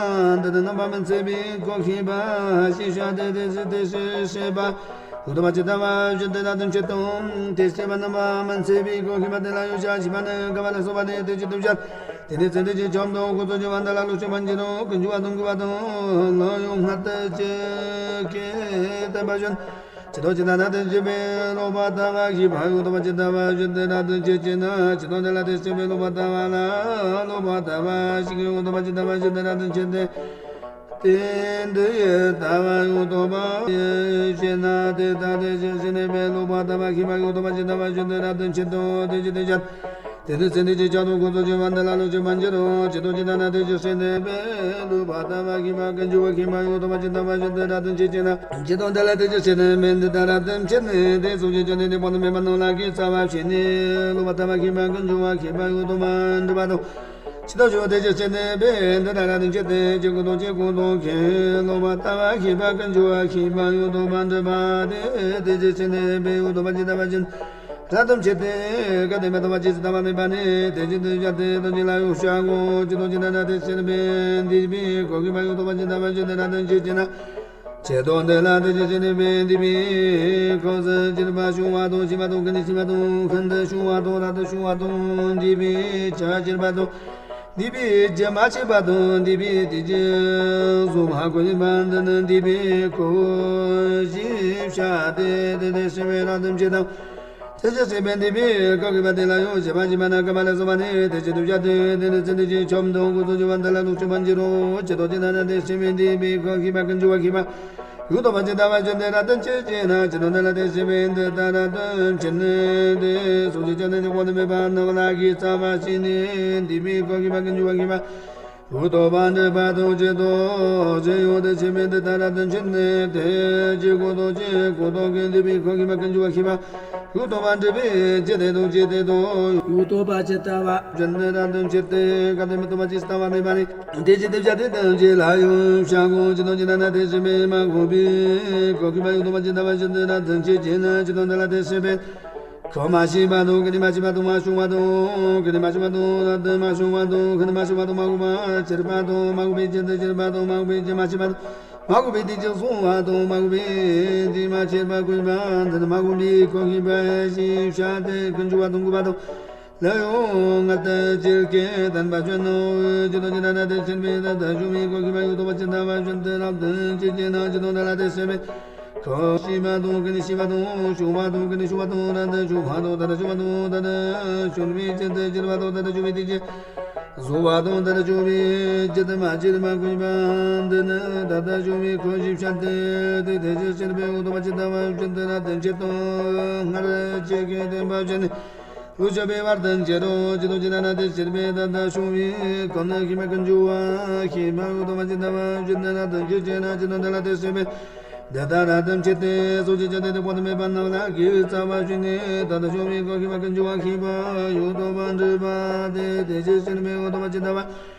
དུ་རྣམ་པར་སྨིན་འཚེར་བའི་གོ་ཤེས་པ་ཞེས་བྱ་སྟེ། དེ་ཕྱིར་དེ་ཕྱིར་སེམས་པ་ཡོད་དོ་བ་ཇི་ལྟ་བ་བཞིན་དུ་རབ་ཏུ་མཆེད་དོ། དེ་ཕྱིར་སེམས་པ་རྣམ་པར་སྨིན་འཚེར་བའི་གོ་ཤེས་པ་དེ་ལ་ཡང་བྱ་བ་བྱིས་པ་ནི་སྐལ་པ་ལས་གསུངས་པ་སྟེ། དེ་བཞིན་དུ་བྱ་སྟེ། དེ་ནས་ཚེ་འདི་ཕྱི་ཁྱིམ་དུ་ཁོང་ཚོ་བྱེད་པ་འདི་ལ་ལོག་ཤེས་པར་འགྱུར་རོ། ཀུན་འབྱུང་བ་དང་འགུགས་པ་དང་ལམ་ཡང་སྔར་ལྟར་ཇི་སྐད་བསྟན་པ་བཞིན། ཇི་ལྟར་ཇི་ལྟར་ན་དེ་ཤེས་པས་ལོག་པར་ལྟ་བ་ཤེས་པ་ཡོད་དོ་བ་ཇི་ལྟ་བ་བཞིན་དུ་རབ་ཏུ་མཆེད་ཅེ་ན། ཇི་ལྟར་འདི་ལ་དེ་ཤེས་པས་ལོག་པར་ལྟ་བ་ལ་ལོག་པར་ལྟ་བ་ཤེས་ཀྱི་ཡོད་དོ་བ་ཇི་ལྟ་བ་བཞིན་དུ་རབ་ཏུ་མཆེད་དེ། དེ་འདི་ཡི་ལྟ་བ་ཡོད་དོ་བ་ཞེ་ན། དེ་ལྟར་དེ་ཤེས་པས་ལོག་པར་ལྟ་བ་ཤེས་པ་ཡོད་དོ་བ་ཇི་ལྟ་བ་བཞིན་དུ་རབ་ཏུ་མཆེད་དོ། དེ་ཕྱིར་དེ་ཕྱིར། དེ་ནི་ཚེ་འདི་ཕྱི་ཁྱིམ་དུ་ཁོང་ཚོ་བྱེད་པ་འདི་ལ་ལོག་ཤེས་པར་འགྱུར་རོ། ཇི་ལྟར་ཇི་ལྟར་ན་དེ་ཕྱིར་སེམས་མེད་པས་ལོག་པར་ལྟ་བ་ཤེས་པ་ཀུན་འབྱུང་བ་ཤེས་པ་ཡོད་དོ་བ་ཇི་ལྟ་བ་བཞིན་དུ་རབ་ཏུ་མཆེད་ཅེ་ན། ཇི་ལྟར་འདི་ལ་དེ་ཕྱིར་སེམས་མེད་པས་འདི་ལྟར་རབ་ཏུ་མཆེད་ནས། དེ་སོགས་ཀྱི་ཆོས་ནི་དེ་དཔག་ཏུ་མེད་པ་རྣམས་ལ་གིས་རྩ་བ་བྱས་ནས་ལོག་པར་ལྟ་བ་ཤེས་པ་ཀུན་འབྱུང་བ་ཤེས་པ་ཡོད་དོ་བ་འདྲི་བ་དང་། ཇི་ལྟར་བྱུང་དེ་ཕྱིར་སེམས་མེད་པས་འདི་ལྟར་རབ་ཏུ་མཆེད་དེ། ཇི་སྐད་དང་ཇི་སྐད་དུ་ཁས་ལོག་པར་ལྟ་བ་ཤེས་པ་ཀུན་འབྱུང་བ་ཤེས་པ་ཡོད་དོ་བ་འདྲི་བ་སྟེ། དེ་ཕྱིར་སེམས་མེད་པས་ཡོད་དོ་བ་ཇི་ལྟ་བ་བཞིན། རབ་ཏུ་མཆེད་དེ། གལ་ཏེ་མི་རྟག་པ་ཇི་སྲིད་ལྟ་བ་མེད་པ་ནས། དེ་བཞིན་དུ་བྱ་སྟེ་དང་ཅི་ལ་ཡང་བྱ་དགོས། ཇི་ལྟར་ཇི་ལྟར་ན་དེ་ཤེས་པས་འདས་པའི་གོ་ཤེས་པ་ཡོད་དོ་བ་ཇི་ལྟ་བ་བཞིན་དུ་རབ་ཏུ་མཆེད་ཅེ་ན། ཇི་ལྟར་འདི་ལ་དེ་ཤེས་པས་འདས་པའི་གོ་ཤེས་པ་བྱུང་བ་དང་ཞིག་པ་དང་ཀུན་ནས་ཞིག་པ་དང་ཤིན་ཏུ་བྱུང་བ་དང་རབ་ཏུ་བྱུང་བ་དང་འདས་པའི་ཆ་ཤེས་པ་དང་འདས་པའི་རྒྱུ་མ་ཤེས་པ་དང་འདས་པའི་དུས་ཀྱི་གཟུགས་མ་གོ་ཤེས་པ་འདི་ནི་འདས་པའི་གོ་ཤེས་པ་ཞེས་བྱ་སྟེ། དེ་དེ་ཤེས་པས་རབ་ཏུ་མཆེད་དང་། དེ་ཕྱིར་སེམས་མེད་པས་འདས་པའི་གོ་ཤེས་པ་དེ་ལ་ཡང་བྱ་བ་བྱིས་པ་ནི་སྐལ་པ་ལས་གསུངས་པ་སྟེ། དེ་ཕྱིར་དེ་བྱ་སྟེ། དེ་ནི་ཚེ་འདི་ཕྱི་ཁྱིམ་དུ་ཁོང་ཚོ་བྱེད་པ་འདི་ལ་ལོག་ཤེས་པར་འགྱུར་རོ། ཇི་ལྟར་ཇི་ལྟར་ན་དེ་ཤེས་པས་འདས་པའི་གོ་ཤེས་པ་ཀུན་འབྱུང་བ་ཤེས་པ་ཡོད་དོ་བ་ཇི་ལྟ་བ་བཞིན་དུ་རབ་ཏུ་མཆེད་ཅེ་ན། ཇི་ལྟར་འདི་ལ་དེ་ཤེས་པས་འདི་ལྟར་རབ་ཏུ་མཆེད་ནས། དེ་སོགས་ཀྱི་ཆོས་ནི་དེ་དཔག་ཏུ་མེད་པ་རྣམས་ལ་གིས་རྩ་བ་བྱས་ནས་འདས་པའི་གོ་ཤེས་པ་ཀུན་འབྱུང་བ་ཤེས་པ་ཡོད་དོ་བ་འདྲི་བ་དང་། ཇི་ལྟར་ཇི་ཡོད་དེ་ཤེས་པས་འདི་ལྟར་རབ་ཏུ་མཆེད་ནས། དེ་ཇི་སྐད་དང་ཇི་སྐད་དུ་ཁས་ལེན་པའི་གོ་ཤེས་པ་ཀུན་འབྱུང་བ་ཤེས་པ་ཡོད་དོ་བ་འདྲི་བས། ཇི་སྟེ་དང་ཇི་སྟེ་དུ་ཡོད་དོ་བ་ཇི་ལྟ་བ་བཞིན་དུ་རབ་ཏུ་མཆེད་དེ། གལ་ཏེ་མི་རྟག་པ་ཇི་སྲིད་ལྟ་བ་མེད་པ་ནས། དེ་ཕྱིར་དེ་བྱ་སྟེ་དང་ཅི་ལ་ཡང་བྱ་དགོས། ཇི་ལྟར་ཇི་ལྟར་ན་དེ་ཤེས་པས་མ་གོས་པའི་གོ་ཤེས་པ་ཡོད་དོ་བ་ཇི་ལྟ་བ་བཞིན་དུ་རབ་ཏུ་མཆེད་ཅེ་ན། ཇི་ལྟར་འདི་ལ་དེ་ཤེས་པས་གོས་མ་ཤེས་པ་དང་། གོས་ནི་མ་ཤེས་པ་དང་མ་བྱུང་བ་དང་། གོས་ནི་མ་བྱུང་བ་དང་རབ་ཏུ་མ་བྱུང་བ་དང་། གོས་ནི་མ་བྱུང་བ་དང་མ་གོས་པ་ཕྱིར་པ་དང་། མ་གོས་པའི་རྒྱུ་དེ་ཕྱིར་པ་དང་། མ་གོས་པའི་རྒྱུ་མ་ཤེས་པ་དང་། མ་གོས་པའི་དུས་ཀྱི་སོང་བ་དང་། མ་གོས་པའི་དུས་མ་ཤེས་པ་གོས་པ་འདི་ནི་མ་གོས་པའི་གོ་ཤེས་པ་ཞེས་བྱ་སྟེ། ཀུན་འབྱུང་བ་དང་འགུགས་པ་དང་། ལ་ཡང་སྔར་ལྟར་ཇི་སྐད་བསྟན་པ་བཞིན་ནོ། ཇི་ལྟར་ཇི་ལྟར་ན་དེ་ཤེས་པས་ད་ལྟ་བྱུང་བའི་གོ་ཤེས་པ་ཡོད་དོ་བ་ཇི་ལྟ་བ་བཞིན་དུ་རབ་ཏུ་མཆེད་ཅེ་ན། ཇི་ལྟར་འདི་ལ་དེ་ཤེས་པས་ དང་། ཤི་བ་དང་། ཀུན་ནས་ཤི་བ་དང་། བྱུང་བ་དང་། ཀུན་ནས་བྱུང་བ་དང་། ད་ལྟ་བྱུང་བ་དང་། ད་ལྟ་བྱུང་བ་དང་། ད་ལྟ་བྱུང་བའི་ཕྱིར་དུ་སྐྱེ་བ་དང་། ད་ལྟ་བྱུང་བའི་དེ་བཞིན་གཟུགས་པ་དང་། ད་ལྟ་བྱུང་བའི་ཕྱིར་དུ་མ་སྐྱེས་པ་ཀུན་འབྱུང་བ་འདི་ནི་ད་ལྟ་བྱུང་བའི་ཁོ་ཞེས་བྱ་སྟེ། དེ་དེ་ཕྱིར་སྐྱེ་བའི་འོག་ཏུ་མ་སྐྱེས་པ་བཞིན་དུ་རབ་ཏུ་མཆེད་དོ། སྔར་ཆོས་ཀྱི་བསྟན་པ་བཞིན་ལུགས་ཆོས་པའི་བར་དུ་མཆེད་དོ། ཇི་ལྟར་ཇི་ལྟར་ན་དེ་སྐྱེ་བའི་ད་ལྟ་བྱུང་བའི་ཁོ་ནི་ཤེས་པ་ཀུན་འབྱུང་བ་ཤེས་པའི་འོག་ཏུ་མ་སྐྱེས་པ་བཞིན་དུ་རབ་ཏུ་མཆེད་ཅེ་ན། ཇི་ལྟར་དེ་ལ་དེ་སྐྱེ་བའི་འདི་ལྟར་རབ་ཏུ་མཆེད་དེ། སོ་སྐྱེ་བཅོམ་ལྡན་འདས་དཔག་ཏུ་མེད་པ་རྣམས་ལ་དགེ་བའི་རྩ་བ་བྱས་ནས། ད་ལྟ་བྱུང་བའི་ཁོ་ཤེས་པ་ཀུན་འབྱུང་བ་ཤེས་པ་ཡོད་དོ་བ་འདྲི་བ་སྟེ། དེ་ཕྱིར་སྐྱེ་བའི་འོག་ཏུ་མ་སྐྱེས་པ་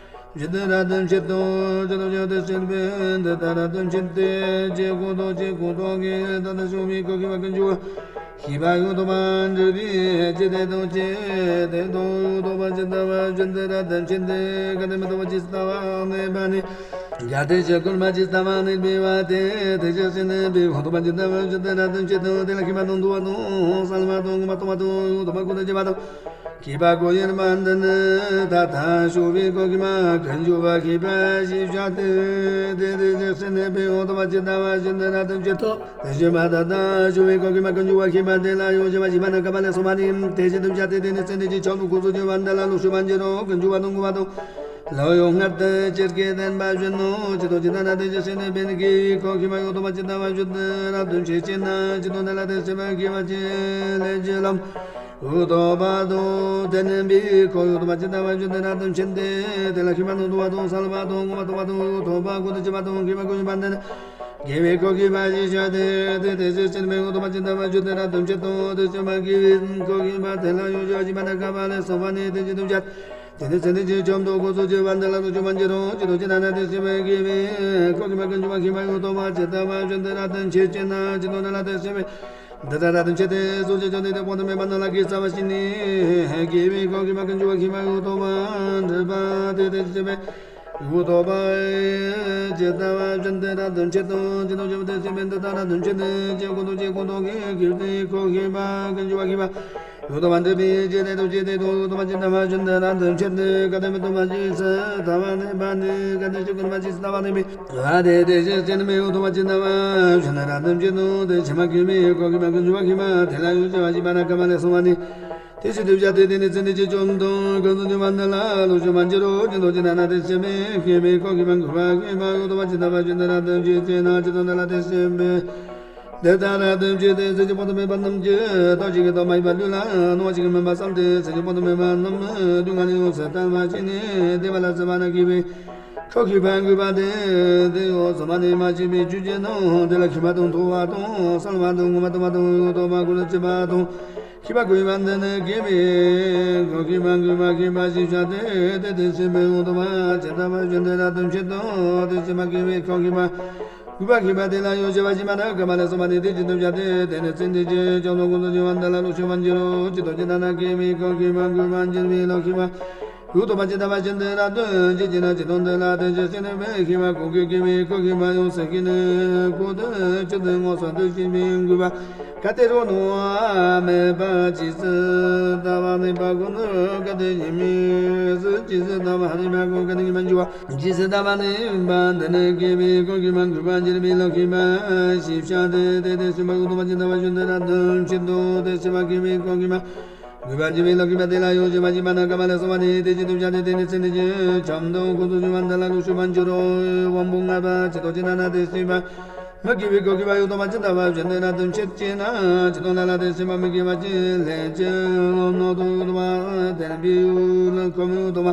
བཞིན་དུ་རབ་ཏུ་མཆེད་དོ། ཇི་ལྟར་ཇི་ལྟར་དེ་སྐྱེ་བའི་འདི་ལྟར་རབ་ཏུ་མཆེད་དེ། ཅེས་ཀུན་རྟོག་ཅེས་ཀུན་རྟོག་གིས་ད་ལྟ་བྱུང་བའི་ཁོ་ཤེས་པ་ཀུན་འབྱུང་བ་ཤེས་པ་ཡོད་དོ་བ་འདྲི་བའི་ཕྱིར་དེ་དང་ཅི་དེ་དང་ཡོད་དོ་བ་ཇི་ལྟ་བ་བཞིན་དུ་རབ་ཏུ་མཆེད་དེ། གལ་ཏེ་མི་རྟག་པ་ཇི་སྲིད་རྟག་པ་གནས་པ་ནས། གལ་ཏེ་ཆོས་སྐུར་མ་ཇི་སྲིད་རྟག་པ་གནས་པའི་བར་དེ་དེ་ཕྱིར་སྐྱེ་ནས་པའི་འོག་ཏུ་མ་ཇི་ལྟ་བ་བཞིན་དུ་རབ་ཏུ་མཆེད་དོ། དེ་ལ་ཤེས་པ་དང་འདུ་བ་དང་བསམ་པ་དང་མ་དང་མ་དང་ཡོད་དོ་བ་ཀུན་ཏུ་སྐྱེ་བ་དང་ཤེས་པ་ཀུན་ཡོད་པ་འདི་ནི་ད་ལྟ་བྱུང་བའི་ཁོ་ཤེས་པ་ཀུན་འབྱུང་བ་ཤེས་པ་ཞེས་བྱ་སྟེ། དེ་དེ་ཕྱིར་སྐྱེ་ནས་པའི་འོག་ཏུ་མ་ཇི་ལྟ་བ་བཞིན་དུ་རབ་ཏུ་མཆེད་དོ། དེ་ཕྱིར་མ་ད་ལྟ་བྱུང་བའི་ཁོ་ཤེས་པ་ཀུན་འབྱུང་བ་ཤེས་པ་དེ་ལ་ཡང་གཞན་པ་ཞེས་པ་ནི་ག་པ་ལས་གསུངས་པ་ནི། དེ་བཞིན་དུ་བྱ་སྟེ། དེ་ནི་ཚེ་འདི་ཕྱི་ཁྱབ་ཏུ་ཀུན་རྫོབ་ཀྱི་བར་འདི་ལ་ལོག་ཤེས་པར་འགྱུར་རོ། ཀུན་འབྱུང་བ་དང་འགོག་པ་དང་། ལོག་ཡོང་སྔར་དུ་ཅི་སྐད་བསྟན་པ་བཞིན་ནོ། ཇི་ལྟར་ཇི་ལྟར་ན་དེ་ཕྱིར་སྐྱེ་ནས་པའི་ནི་དགེ་བའི་ཁོ་ཤེས་པ་ཡོད་དོ་བ་ཇི་ལྟ་བ་བཞིན་དུ་རབ་ཏུ་མཆེད་ཅེ་ན། ཇི་ལྟར་དེ་ལ་དེ་སྐྱེ་བའི་དགེ་བ་ཅན་ལས་ཀྱི་ལམ་ཡོད་དོ་བ་དང་། དེ་ནི་པའི་ཁོ་ཡོད་དོ་བ་ཇི་ལྟ་བ་བཞིན་དུ་རབ་ཏུ་མཆེད་དེ། དེ་ལ་ཤེས་པ་དང་འདུ་བ་དང་བསམ་པ་དང་མ་དང་མ་དང་ཡོད་དོ་བ་ཀུན་ཏུ་སྐྱེ་བ་དང་ཤེས་པ་ཀུན་འབྱུང་བ་འདི་ནི་དགེ་བའི་ཁོ་ཤེས་པ་ཞེས་བྱ་སྟེ། དེ་དེ་ཕྱིར་སྐྱེ་ནས་པའི་འོག་ཏུ་མ་ཇི་ལྟ་བ་བཞིན་དུ་རབ་ཏུ་མཆེད་དོ། དེ་སྐྱེ་བའི་དགེ་བའི་ཁོ་ཤེས་པ་དེ་ལ་ཡང་གཞན་པ་ཞེས་པ་ནི་ག་པ་ལས་གསུངས་པ་ནི། དེ་བཞིན་དུ་བྱ་སྟེ། དེ་ནི་ཚེ་འདི་ཕྱི་ཁྱབ་ཏུ་ཀུན་རྫོབ་ཀྱི་བར་འདི་ལ་ལོག་ཤེས་པར་འགྱུར་རོ། ཇི་ལྟར་ཇི་ལྟར་ན་དེ་སྐྱེ་བའི་དགེ་བའི་ཁོ་ཤེས་པ་ཀུན་འབྱུང་བ་ཤེས་པ་ཡོད་དོ་བ་ཇི་ལྟ་བ་བཞིན་དུ་རབ་ཏུ་མཆེད་ཅེ་ན། ཇི་ལྟར་དེ་ལ་དེ་སྐྱེ་བའི་འདི་ལྟར་རབ་ཏུ་མཆེད་དེ། སོ་སྐྱེ་བཅོམ་ལྡན་འདས་དཔག་ཏུ་མེད་པ་རྣམས་ལ་དགེ་རྩ་བ་བྱས་ནས་དགེ་བའི་ཁོ་ཤེས་པ་ཀུན་འབྱུང་བ་ཤེས་པ་ཡོད་དོ་བ་འདྲི་བ་སྟེ། དེ་ཕྱིར་སྐྱེ་བའི་འོག་ཏུ་མ་ཇི་ལྟ་བ་བཞིན་དུ་རབ་ཏུ་མཆེད་དོ། ཇི་ལྟར་ཇི་ལྟར་དེ་སྐྱེ་བའི་འདི་ལྟར་རབ་ཏུ་མཆེད་དེ། ཅེས་ཀུན་རྟོག་ཅེས་ཀུན་རྟོག་གིས་དགེ་བའི་ཁོ་ཤེས་པ་ཀུན་འབྱུང་བ་ཤེས་པ་ཡོད་དོ་བ་འདྲི་བའི་ཕྱིར་དེ་དང་ཅི་དེ་དང་ཡོད་དོ་བ་ཇི་ལྟ་བ་བཞིན་དུ་རབ་ཏུ་མཆེད་དེ། གལ་ཏེ་མི་རྟག་པ་ཇི་སྲིད་རྟག་པ་གནས་པ་ནས། གལ་ཏེ་ཆོས་སྐུར་མ་ཇི་སྲིད་རྟག་པ་གནས་པའི་བར་དེ་དེ་ཕྱིར་སྐྱེ་ནས་པའི་འོག་ཏུ་མ་ཇི་ལྟ་བ་བཞིན་དུ་རབ་ཏུ་མཆེད་དོ། དེ་ཕྱིར་མ་སྐྱེས་པའི་ཁོ་ཤེས་པ་ཀུན་འབྱུང་བ་ཤེས་པ་དེ་ལ་ཡང་གཞན་པ་ཞེས་པ་ནི་ག་པ་ལས་གསུངས་པ་ནི། དེ་བཞིན་དུ་བྱ་སྟེ། དེ་ནི་ཚེ་འདི་ཕྱི་ཁྱབ་ཏུ་ཀུན་རྫོབ་ཀྱི་བར་འདི་ལ་ལོག་ཤེས་པར་འགྱུར་རོ། ཇི་ལྟར་ཇི་ལྟར་ན་དེ་སྐྱེ་བའི་སྐྱེ་བའི་ཁོ་ཤེས་པ་འགོག་པ་ཤེས་པ་ཡོད་དོ་བ་ཇི་ལྟ་བ་བཞིན་དུ་རབ་ཏུ་མཆེད་ཅེ་ན། ཇི་ལྟར་དེ་ལ་དེ་སྐྱེ་བའི་འདི་ལྟར་རབ་ཏུ་མཆེད་དེ། སེམས་ཅན་དཔག་ཏུ་མེད་པ་རྣམས་ཀྱི་ལྟོ་ཞིག་གི་དོན་མ་ཡིན་པ་ལུས་ལ་གནོད་པ་ཞིག་གི་མིན་པར་བསམས་ཏེ། སེམས་ཅན་དཔག་ཏུ་མེད་པ་རྣམས་སྡུག་བསྔལ་ཡོངས་སུ་བརྟག་པར་བྱས་ནས་བདེ་བ་ལ་སྲིད་པ་ན་སྐྱེ་བའི་ཁོ་ཤེས་པ་འགོག་པ་སྟེ། དེ་ཡོངས་སུ་མ་ནས་མ་སྐྱེས་པའི་ཆོས་ཅན་ནོ། དེ་ལ་ཤེས་པ་དང་མཐོང་བ་དང་བསམ་པ་དང་ངོ་མ་དང་མ་དང་ཡོད་དོ་བ་ཀུན་ཏུ་སྐྱེ་བ་དང་ཤེས་པ་ཀུན་འབྱུང་བ་འདི་ནི་དགེ་བའི་ཁོ་ཤེས་པ་འགོག་པ་ཤེས་པ་ཞེས་བྱ་སྟེ། དེ་དེ་སྐྱེ་བའི་འོག་ཏུ་མ་ཇི་ལྟ་བ་བཞིན་དུ་རབ་ཏུ་མཆེད་དོ། དེ་ཕྱིར་མ་སྐྱེས་པའི་ཁོ་ཤེས་པ་འགོག་པ་ཤེས་པ་དེ་ལ་ཡང་གཞན་པ་ཞེས་པ་ནི་ག་པ་ལས་གསུངས་པ་ནི། དེ་བཞིན་དུ་བྱ་སྟེ། དེ་ནི་ཚེ་འདི་ཕྱི་ཁྱབ་ཏུ་ཀུན་རྫོབ་ཀྱི་བར་འདི་ལ་ལོག་ཤེས་པར་འགྱུར་རོ། ཇི་ལྟར་ཇི་ལྟར་ན་སྐྱེས་པའི་ཁོ་ཤེས་པ་འགོག་པར་འགྱུར་བའི་ལོག་ཤེས་པ་ཡོད་དོ་བ་ཇི་ལྟ་བ་བཞིན་དུ་རབ་ཏུ་མཆེད་ཅེ་ན། ཇི་ལྟར་དེ་ལ་དེ་ཕྱིར་སྐྱེ་ནས་པའི་ཤེས་པ་ཀུན་གྱི་སྐྱེ་བའི་ཁོ་ཤེས་པ་ཡོངས་སུ་སྐྱེས་ནས་ཀུན་ཏུ་སྐྱེས་ཏེ་དངོས་སུ་དེ་སྐྱེ་བའི་འགོག་པ། གལ་ཏེ་རང་སྣང་བ་མེད་པ་ཇི་སྲིད་རྟག་པ་གནས་པ་ཀུན། གལ་ཏེ་ཉེས་དམིགས་སུ་ཇི་སྲིད་རྟག་པ་གནས་པ་ཀུན། གལ་ཏེ་ཉེས་པར་འགྱུར་བ་ཇི་སྲིད་རྟག་པ་གནས་པ་འདི་ནི་སྐྱེས་པའི་ཁོ་ཤེས་པ་འགོག་པར་འགྱུར་བའི་ལོག་ཤེས་པ་ཞེས་བྱ་སྟེ། དེ་དེ་སྐྱེ་བའི་འོག་ཏུ་མ་ཇི་ལྟ་བ་བཞིན་དུ་རབ་ཏུ་མཆེད་དོ། དེ་སྐྱེ་བ་སྐྱེས་པའི་ཁོ་ཤེས་པ་འགོག་པར་འགྱུར་བའི་ལོག་ཤེས་པ་དེ་ལ་ཡང་གཞན་པ་ཞེས་པ་ནི་ག་པ་ལས་གསུངས་པ་ནི། དེ་བཞིན་དུ་བྱ་སྟེ། དེ་ནི་ཚེ་འདི་ཕྱི་ཁྱབ་ཏུ་ཀུན་རྫོབ་ཀྱི་བར་འདི་ལ་ལོག་ཤེས་པར་འགྱུར་རོ། དབང་པོ་ལྔ་པ་ཇི་ལྟར་ཇི་ལྟར་ན་དེ་སྐྱེ་བ་མི་སྐྱེ་བའི་ཁོ་ཤེས་པ་ཡོད་དོ་བ་ཇི་ལྟ་བ་བཞིན་དུ་རབ་ཏུ་མཆེད་ཅེ་ན། ཇི་ལྟར་ན་ལ་དེ་སྐྱེ་བ་མི་སྐྱེ་བ་ཅི་ལས་ཅི་ལོག་སྣང་སྟོང་ཡོད་དོ་བ་དེ་ནི་པའི་ཡུལ་ཁོ་མི་ཡོད་དོ་བ་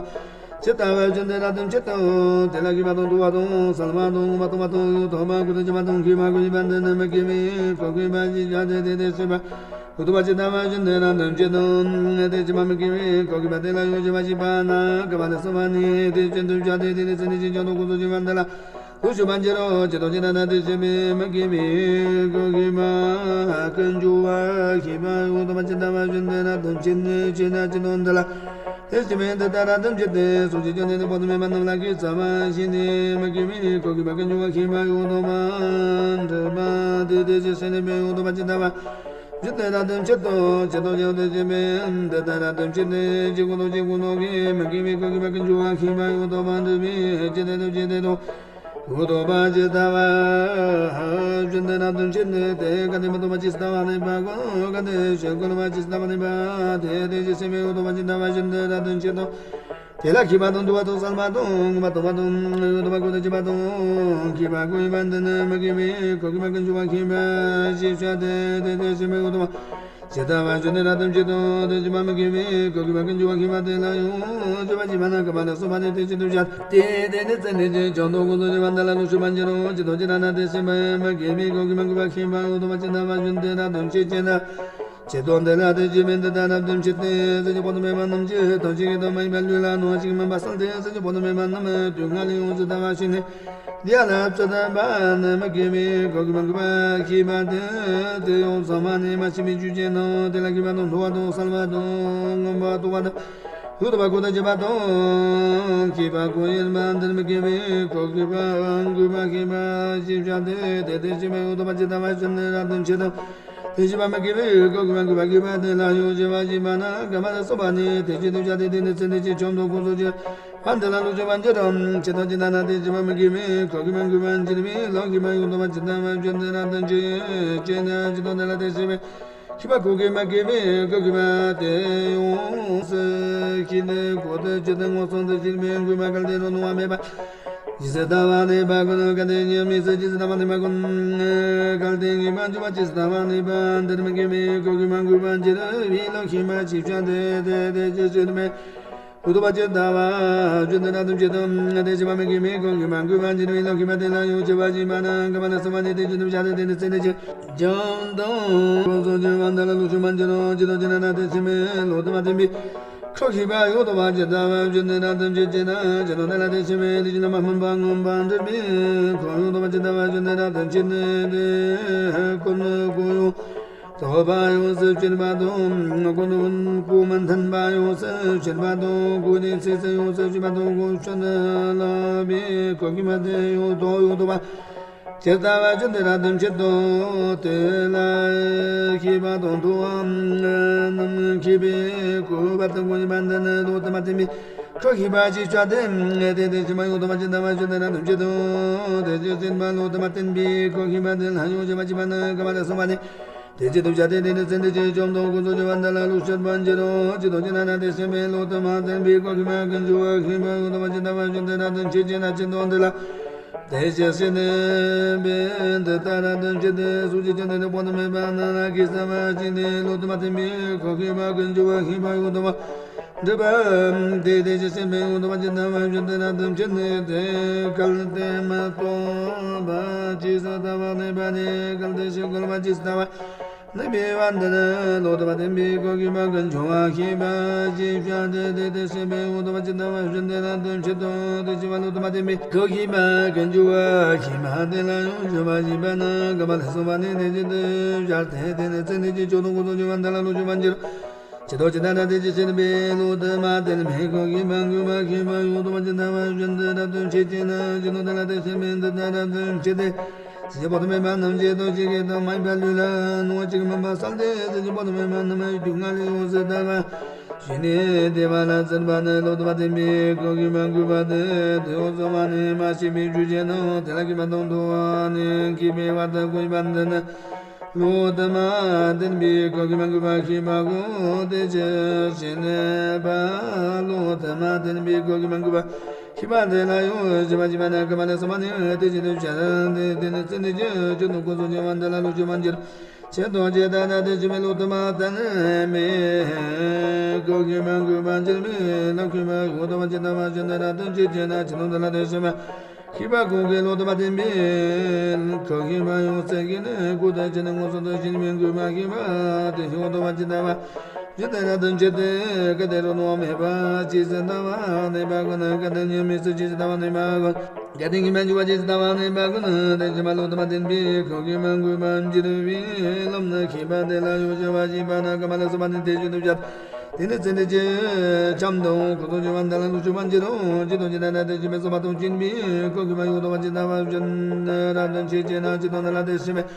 ཇི་ལྟ་བ་བཞིན་དུ་རབ་ཏུ་མཆེད་དོ། དེ་ལ་ཤེས་པ་དང་འདུ་བ་དང་བསམ་པ་དང་ངོ་མ་དང་མ་དང་ཡོད་དོ་བ་ཀུན་ཏུ་སྐྱེ་བ་དང་ཤེས་པ་ཀུན་གྱི་བར་འདི་ནི་མི་སྐྱེ་བའི་ཁོ་ཤེས་པ་ཞེས་བྱ་སྟེ། དེ་དེ་སྐྱེ་བ་ཡོད་དོ་བ་ཇི་ལྟ་བ་བཞིན་དུ་རབ་ཏུ་མཆེད་དོ། དེ་སྐྱེ་བ་མི་སྐྱེ་བའི་ཁོ་ཤེས་པ་དེ་ལ་ཡང་གཞན་པ་ཞེས་པ་ན་ག་པ་ལས་གསུངས་པ་ནི། དེ་བཞིན་དུ་བྱ་སྟེ། དེ་ནི་ཚེ་འདི་ཕྱི་ཁྱབ་ཏུ་ཀུན་རྫོབ་ཀྱི་བར་འདི་ལ་ལོག་ཤེས་པར་འགྱུར་རོ། ཇི་ལྟར་ཇི་ལྟར་ན་དེ་སྐྱེ་བའི་མི་སྐྱེ་བའི་ཁོ་ཤེས་པ་ཀུན་འབྱུང་བ་ཤེས་པ་ཡོད་དོ་བ་ཇི་ལྟ་བ་བཞིན་དུ་རབ་ཏུ་མཆེད་ཅེ་ན། ཇི་ལྟར་འདི་ལ་དེ་སྐྱེ་བའི་འདི་ལྟར་རབ་ཏུ་མཆེད་དེ། སོ་སྐྱེ་བཅོམ་ལྡན་འདས་དཔག་ཏུ་མེད་པ་རྣམས་ལ་དགེ་རྩ་བ་བྱས་ནས་མི་སྐྱེ་བའི་ཁོ་ཤེས་པ་ཀུན་འབྱུང་བ་ཤེས་པ་ཡོད་དོ་བ་འདྲི་བ་སྟེ། དེ་ཕྱིར་སྐྱེ་ནས་པའི་འོག་ཏུ་མ་ཇི་ལྟ་བ་བཞིན་དུ་རབ་ཏུ་མཆེད་དོ། ཇི་ལྟར་ཇི་ལྟར་དེ་སྐྱེ་བའི་འདི་ལྟར་རབ་ཏུ་མཆེད་དེ། ཅེས་ཀུན་རྟོག་ཅེས་ཀུན་རྟོག་གིས་མི་སྐྱེ་བའི་ཁོ་ཤེས་པ་ཀུན་འབྱུང་བ་ཤེས་པ་ཡོད་དོ་བ་འདྲི་བའི་ཕྱིར་དེ་དང་ཅི་དེ་དང་ འུ་ཐུག་པ་ཇི་ལྟ་བ་བཞིན་དུ་རབ་ཏུ་ཕྱེ་སྟེ། དེ་གལ་ཏེ་མི་ཐུབ་པ་ཇི་ལྟ་བ་ནུས་པ་ཀུན། གལ་ཏེ་ཞིང་བཀོད་པ་ཇི་ལྟ་བ་ནུས་པ་དེ་དེ་བཞིན་གཤེགས་པས་འུ་ཐུག་པ་ཇི་ལྟ་བ་བཞིན་དུ་རབ་ཏུ་ཕྱེ་སྟེ། དེ་ལ་མཁས་པ་དང་མཐུ་བ་དང་གསལ་བ་དང་མངོན་པ་མཐོ་བ་དང་ཡང་དག་པ་ཀུན་ཏུ་ཕྱིན་པ་དང་མཁས་པ་ཀུན་ཡོད་པ་འདི་ནི་མི་དགེ་བའི་གོ་ཁེ་མ་ཀུན་འབྱུང་བ་ཁེ་མ་ཞེས་བྱ་སྟེ། དེ་དེ་བཞིན་གཤེགས་པས་འུ་ཐུག་པ་ཇི་ལྟ་བ་བཞིན་དུ་རབ་ཏུ་ཕྱེ་སྟེ། དེ་བཞིན་མི་དགེ་བའི་གོ་ཁེ་མ་ཀུན་འབྱུང་བ་ཁེ་མ་དེ་ལ་ཡང་སྤྱོད་པ་བྱིན་པ་ན་ག་མ་ལ་སོགས་པ་ནི་དེ་བཞིན་དུ་བྱ་སྟེ། དེ་ནི་ཚད་འདི་ཀྱི་བྱང་དུ་ཀུན་ཏུ་སྤྱོད་པ་འདི་ལ་ལོངས་སྤྱོད་པར་འགྱུར་རོ། ཇི་ལྟར་ཇི་ལྟར་ན་དེ་བཞིན་མི་དགེ་བའི་གོ་ཁེ་མ་ཀུན་འབྱུང་བ་ཁེ་མ་འུ་ཐུག་པ་ཇི་ལྟ་བ་བཞིན་དུ་རབ་ཏུ་ཕྱེ་བྱེད་ན། ཇི་ལྟར་འདི་ལ་དེ་བཞིན་མི་འདི་ལྟར་རབ་ཏུ་ཕྱེ་སྟེ། སེམས་ཅན་པོ་ཏི་མེད་པ་རྣམས་ཀྱི་ཐམས་ཅད་ཀྱི་དོན་མ་ཡིན་པ་ལུས་ལ་གནོད་པ་ཅིག་མིན་པ་བསལ་ཏེ། སེམས་ཅན་པོ་ཏི་མེད་པ་རྣམས་སྡུག་བསྔལ་ལས་ཡོངས་སུ་ཐར་བར་ཤེས་ནས། འདི་ཡང་ལ་ཙི་ཏ་པ་ནི་མི་དགེ་བའི་གོ་ཁེ་མ་ཀུན་འབྱུང་བ་ཁེ་མ་དེ་དེ་ཡང་ཚང་མ་ནི་མ་ཤེས་པའི་རྒྱུ་ཅན་ནོ། དེ་ལ་མཁས་པ་དང་མཐུ་བ་དང་གསལ་བ་དང་མངོན་པ་མཐོ་བ་དང་ཡང་དག་པ་ཀུན་ཏུ་ཕྱིན་པ་དང་མཁས་པ་ཀུན་ཡོད་པ་འདི་ནི་མི་དགེ་བའི་གོ་ཁེ་མ་ཀུན་འབྱུང་བ་ཁེ་མ་ཞེས་བྱ་སྟེ། དེ་དེ་བཞིན་མི་ཡང་དག་པ་ཇི་ལྟ་བ་བཞིན་དུ་རབ་ཏུ་ཕྱེ་སྟེ། དེ་བཞིན་མི་དགེ་བའི་གོ་ཁེ་མ་ཀུན་འབྱུང་བ་ཁེ་མ་དེ་ལ་ཡང་སྤྱོད་པ་བྱིན་པ་ན་ག་མ་ལ་སོགས་པ་ནི་དེ་བཞིན་དུ་བྱ་སྟེ། དེ་ནི་ཚད་འདི་ཀྱི་བྱང་དུ་ཀུན་སོགས་ཀྱི་བ་འདི་ལ་ལོངས་སྤྱོད་པར་འགྱུར་རོ། ཇི་ལྟར་ཇི་ལྟར་ན་དེ་བཞིན་མི་དགེ་བའི་གོ་ཁེ་མ་ཀུན་འབྱུང་བར་འགྱུར་བའི་ལོག་ཁེ་མ་ཡང་དག་པ་ཇི་ལྟ་བ་བཞིན་དུ་རབ་ཏུ་ཕྱེ་བྱེད་ན། ཇི་ལྟར་འདི་ལ་དེ་བཞིན་མི་མཁས་པ་ཀུན་གྱིས་མི་དགེ་བའི་གོ་ཁེ་མ་དེ་ཡོངས་སུ་ཤེས་ནས་གོ་ཏེ་ཇི་ལྟར་མངོན་སུམ་དུ་ཤེས་པའི་མཁས་པ་གལ་ཏེ་རང་སྣང་བ་མེད་པ་ཇི་ལྟ་བ་ནུས་པ་ཀུན། གལ་ཏེ་ཉེས་དམིགས་སུ་ཇི་ལྟ་བ་ནུས་པ་ཀུན། གལ་ཏེ་ངེས་པར་འབྱུང་བ་ཇི་ལྟ་བ་ནུས་པ་འདི་ནི་མི་དགེ་བའི་གོ་ཁེ་མ་ཀུན་འབྱུང་བར་འགྱུར་བའི་ལོག་ཁེ་མ་ཞེས་བྱ་སྟེ། དེ་དེ་བཞིན་གཤེགས་པས་འུ་ཐུག་པ་ཇི་ལྟ་བ་བཞིན་དུ་རབ་ཏུ་ཕྱེ་སྟེ། དེ་བཞིན་མི་དགེ་བའི་གོ་ཁེ་མ་ཀུན་འབྱུང་བར་འགྱུར་བའི་ལོག་ཁེ་མ་དེ་ལ་ཡང་སྤྱོད་པ་བྱིན་པ་ན་ག་མ་ལ་སོགས་པ་ནི་དེ་བཞིན་དུ་བྱ་སྟེ། དེ་ནི་ཚད་འདི་ཀྱི་བྱང་དུ་ཀུན་སོགས་ཀྱི་བ་འདི་ལ་ལོངས་སྤྱོད་པར་འགྱུར་རོ། ཇི་ལྟར་ཇི་ལྟར་ན་དེ་བཞིན་མི་ལོག་ལྟ་མ་བརྟེན་པའི་གོ་ཁེ་མ་ཡང་དག་པ་ཇི་ལྟ་བ་བཞིན་དུ་རབ་ཏུ་ཕྱེ་བྱེད་ན། ཇི་ལྟར་འདི་ལ་དེ་བཞིན་མི་ལུས་ཀྱི་རྣམ་པར་སྨིན་པ་མངོན་པར་འགྲུབ་པའི་གོས་ཡང་དག་པ་ཇི་ལྟ་བ་བཞིན་དུ་རབ་ཏུ་ཕྱེ་སྟེ། དེ་ཀུན་ནས་གོས་ཡང་དག་པ་ཡོངས་སུ་བྱེད་པ་དང་ཀུན་ནས་གོས་མི་མཐུན་པ་ཡོངས་སུ་བྱེད་པ་དང་གོས་དེའི་ཚིགས་སུ་ཡོངས་སུ་བྱེད་པ་དང་གོས་ཆུ་ནི་བརླག་པའི་གོ་ཁེ་མ་དེ་ཡང་དག་ཡང་དག་པ་ཇི་ལྟ་བ་བཞིན་དུ་རབ་ཏུ་ཕྱེ་སྟེ། དེ་ལ་མཁས་པ་དང་མཐུ་བ་རྣམས་མཁས་པས་གོས་བར་དུ་གོས་ཡིན་པ་འདི་ནི་ལོག་ལྟ་མ་བརྟེན་པའི་གོ་ཁེ་མ་ཞེས་བྱ་སྟེ། དེ་དེ་བཞིན་མི་ཡང་དག་པ་ཇི་ལྟ་བ་བཞིན་དུ་རབ་ཏུ་ཕྱེ་སྟེ། དེ་ཇི་སྲིད་པ་ལོག་ལྟ་མ་བརྟེན་པའི་གོ་ཁེ་མ་དེ་ལ་ཡང་སྤྱོད་པ་བྱིན་པ་ན་ག་མ་ལ་སོགས་པ་ནི་དེ་བཞིན་དུ་བྱ་སྟེ། དེ་ནི་ཚད་འདི་ཀྱི་བྱང་དུ་ཀུན་སོགས་ཀྱི་བ་འདི་ལ་ལོངས་སྤྱོད་པར་འགྱུར་རོ། ཇི་ལྟར་ཇི་ལྟར་ན་དེ་བཞིན་མི་ལོག་ལྟ་མ་བརྟེན་པའི་གོ་ཁེ་མ་ཀུན་འབྱུང་བ་ཁེ་མ་ཡང་དག་པ་ཇི་ལྟ་བ་བཞིན་དུ་རབ་ཏུ་ཕྱེ་བྱེད་ན། ཇི་ལྟར་འདི་ལ་དེ་བཞིན་གཤེགས་པས་འདི་ལྟར་རབ་ཏུ་ཕྱེ་སྟེ། གཟུགས་ཀྱི་སྐྱོན་དེ་ནི་པོ་ཏི་མེད་པ་རྣམས་ལ་ཁེ་བཟང་བ་ཅན་དེ་ལོག་ལྟ་མ་བརྟེན་པའི་གོ་ཁེ་མ་ཀུན་འབྱུང་བ་ཁེ་མ་ཡང་དག་པ་འགྲུབ་པ་དེ་དེ་བཞིན་གཤེགས་པས་ཡང་དག་པ་ཇི་ལྟ་བ་བཞིན་དུ་རབ་ཏུ་ཕྱེ་སྟེ། དེ་གལ་ཏེ་མི་ལྟུང་བ་ཇི་ལྟ་བ་ནུས་པ་ནི་གལ་ཏེ་ཞིང་བཀོད་པ་ཇི་ལྟ་བ་ནུས་པའི་བ་འདི་ནི་ལོག་ལྟ་མ་བརྟེན་པའི་གོ་ཁེ་མ་ཀུན་འབྱུང་བ་ཁེ་མ་ཞེས་བྱ་སྟེ། དེ་དེ་བཞིན་མི་ཡང་དག་པ་ཇི་ལྟ་བ་བཞིན་དུ་རབ་ཏུ་ཕྱེ་སྟེ། དེ་བཞིན་མི་ལོག་ལྟ་མ་བརྟེན་པའི་གོ་ཁེ་མ་ཀུན་འབྱུང་བ་ཁེ་མ་དེ་ལ་ཡང་སྤྱོད་པ་བྱིན་པ་ན་ག་མ་ལ་སོགས་པ་ནི་དེ་བཞིན་དུ་བྱ་སྟེ། དེ་ནི་ཚད་འདི་ཀྱི་བྱང་དུ་ཀུན་སོགས་ཀྱི་བ་འདི་ལ་ལོངས་སྤྱོད་པར་འགྱུར་རོ། ཇི་ལྟར་ཇི་ལྟར་ན་དེ་བཞིན་གཤེགས་པས་ལོག་ལྟ་མ་བརྟེན་པའི་གོ་ཁེ་མ་ཀུན་འབྱུང་བ་ཁེ་མ་ཡང་དག་པ་ཇི་ལྟ་བ་བཞིན་དུ་རབ་ཏུ་ཕྱེ་བྱེད་ན། ཇི་ལྟར་འདི་ལ་དེ་བཞིན་མི་འདི་ལྟར་རབ་ཏུ་ཕྱེ་སྟེ། སེམས་ཅན་པོ་ཏི་མེད་པ་རྣམས་ཀྱི་དོན་བྱེད་ཀྱི་དོན་མ་ཡིན་པ་ལུས་ལ་གནོད་པ་ཅིག་མིན་པ་བསལ་ཏེ། སེམས་ཅན་པོ་ཏི་མེད་པ་རྣམས་སྡུག་བསྔལ་ལས་ཡོངས་སུ་ཐར་བར་ཤེས་ནས། བདེ་བ་ལ་བརྩོན་པ་ནི་ལོག་ལྟ་མ་བརྟེན་པའི་གོ་ཁེ་མ་ཀུན་འབྱུང་བ་སྟེ། དེ་ཡང་ཚང་མ་ནི་མ་ཤེས་པའི་རྒྱུ་ཅན་ནོ། དེ་ལ་མཁས་པ་དང་མཐུ་བ་ནི་མཁས་པས་བར་དུ་གོས་ཡིན་པ་འདི་ནི་ལོག་ལྟ་མ་བརྟེན་པའི་གོ་ཁེ་མ་ཀུན་འབྱུང་བ་ཁེ་མ་ཀུན། དེ་ཇི་སྲིད་པ་ལོག་ལྟ་མ་བརྟེན་པའི་གོ་ཁེ་མ་ཀུན་འབྱུང་བ་ཁེ་མ་དེ་ལ་ཡང་སྤྱོད་པ་བྱིན་པ་ན་ག་མ་ལ་སོགས་པ་ནི་དེ་བཞིན་དུ་བྱ་སྟེ། དེ་ནི་ཚད་འདི་ཀྱི་བྱང་དུ་ཀུན་སོགས་ཀྱི་བ་འདི་ལ་ལོངས་སྤྱོད་པར་འགྱུར་རོ། ཇི་ལྟར་ཇི་ལྟར་ན་དེ་བཞིན་མི་ལོག་ལྟ་མ་བརྟེན་པའི་གོ་ཁེ་མ་ཀུན་འབྱུང་བར་འགྱུར་བའི་ལོག་ཁེ་མ་ཡང་དག་པ་ཇི་ལྟ་བ་བཞིན་དུ་རབ་ཏུ་ཕྱེ་བྱེད་ན། ཇི་ལྟར་འདི་ལ་དེ་བཞིན་མི་མཁས་པ་ཀུན་གྱིས་ལོག་ལྟ་མ་བརྟེན་པའི་གོ་ཁེ་མ་ཡང་སེམས་ཀྱིས་ནི་ཀུན་ཏུ་བྱས་ནས་མངོན་སུམ་དུ་ཤེས་པའི་མཁས་པ་ཁེ་མ་དེ་ཡང་དག་པ་ཇི་ལྟ་བ་བཞིན་དུ་རབ་ཏུ་ཕྱེ་སྟེ། གལ་ཏེ་རང་སྣང་བ་མེད་པ་ཇི་ལྟ་བ་ནུས་པ་ཀུན། གལ་ཏེ་ཉེས་དམིགས་སུ་ཇི་ལྟ་བ་ནུས་པ་ཀུན། གལ་ཏེ་ངེས་པར་འབྱུང་བ་ཇི་ལྟ་བ་ནུས་པ་ཀུན། དེ་བཞིན་མི་ལོག་ལྟ་མ་བརྟེན་པའི་གོ་ཁེ་མ་ཀུན་འབྱུང་བར་འགྱུར་བའི་ལམ་ནི་མཁས་པ་དེ་ལ་ཡང་སྤྱོད་པ་བྱིན་པ་ན་ག་མ་ལ་སོགས་པ་ནི་དེ་བཞིན་དུ་བྱ། དེ་ནི་ཚད་འདི་ཀྱི་བྱང་དུ་ཀུན་སོགས་ཀྱི་བ་འདི་ལ་ལོངས་སྤྱོད་པར་འགྱུར་རོ། ཇི་ལྟར་ཇི་ལྟར་ན་དེ་བཞིན་མི་བསམ་པ་དང་བཅས་པའི་གོ་ཁེ་མ་ཡང་དག་པ་ཇི་ལྟ་བ་བཞིན་དུ་རབ་ཏུ་ཕྱེ་བྱེད་ན། ཇི་ལྟར་འདི་ལ་དེ་བཞིན་མི་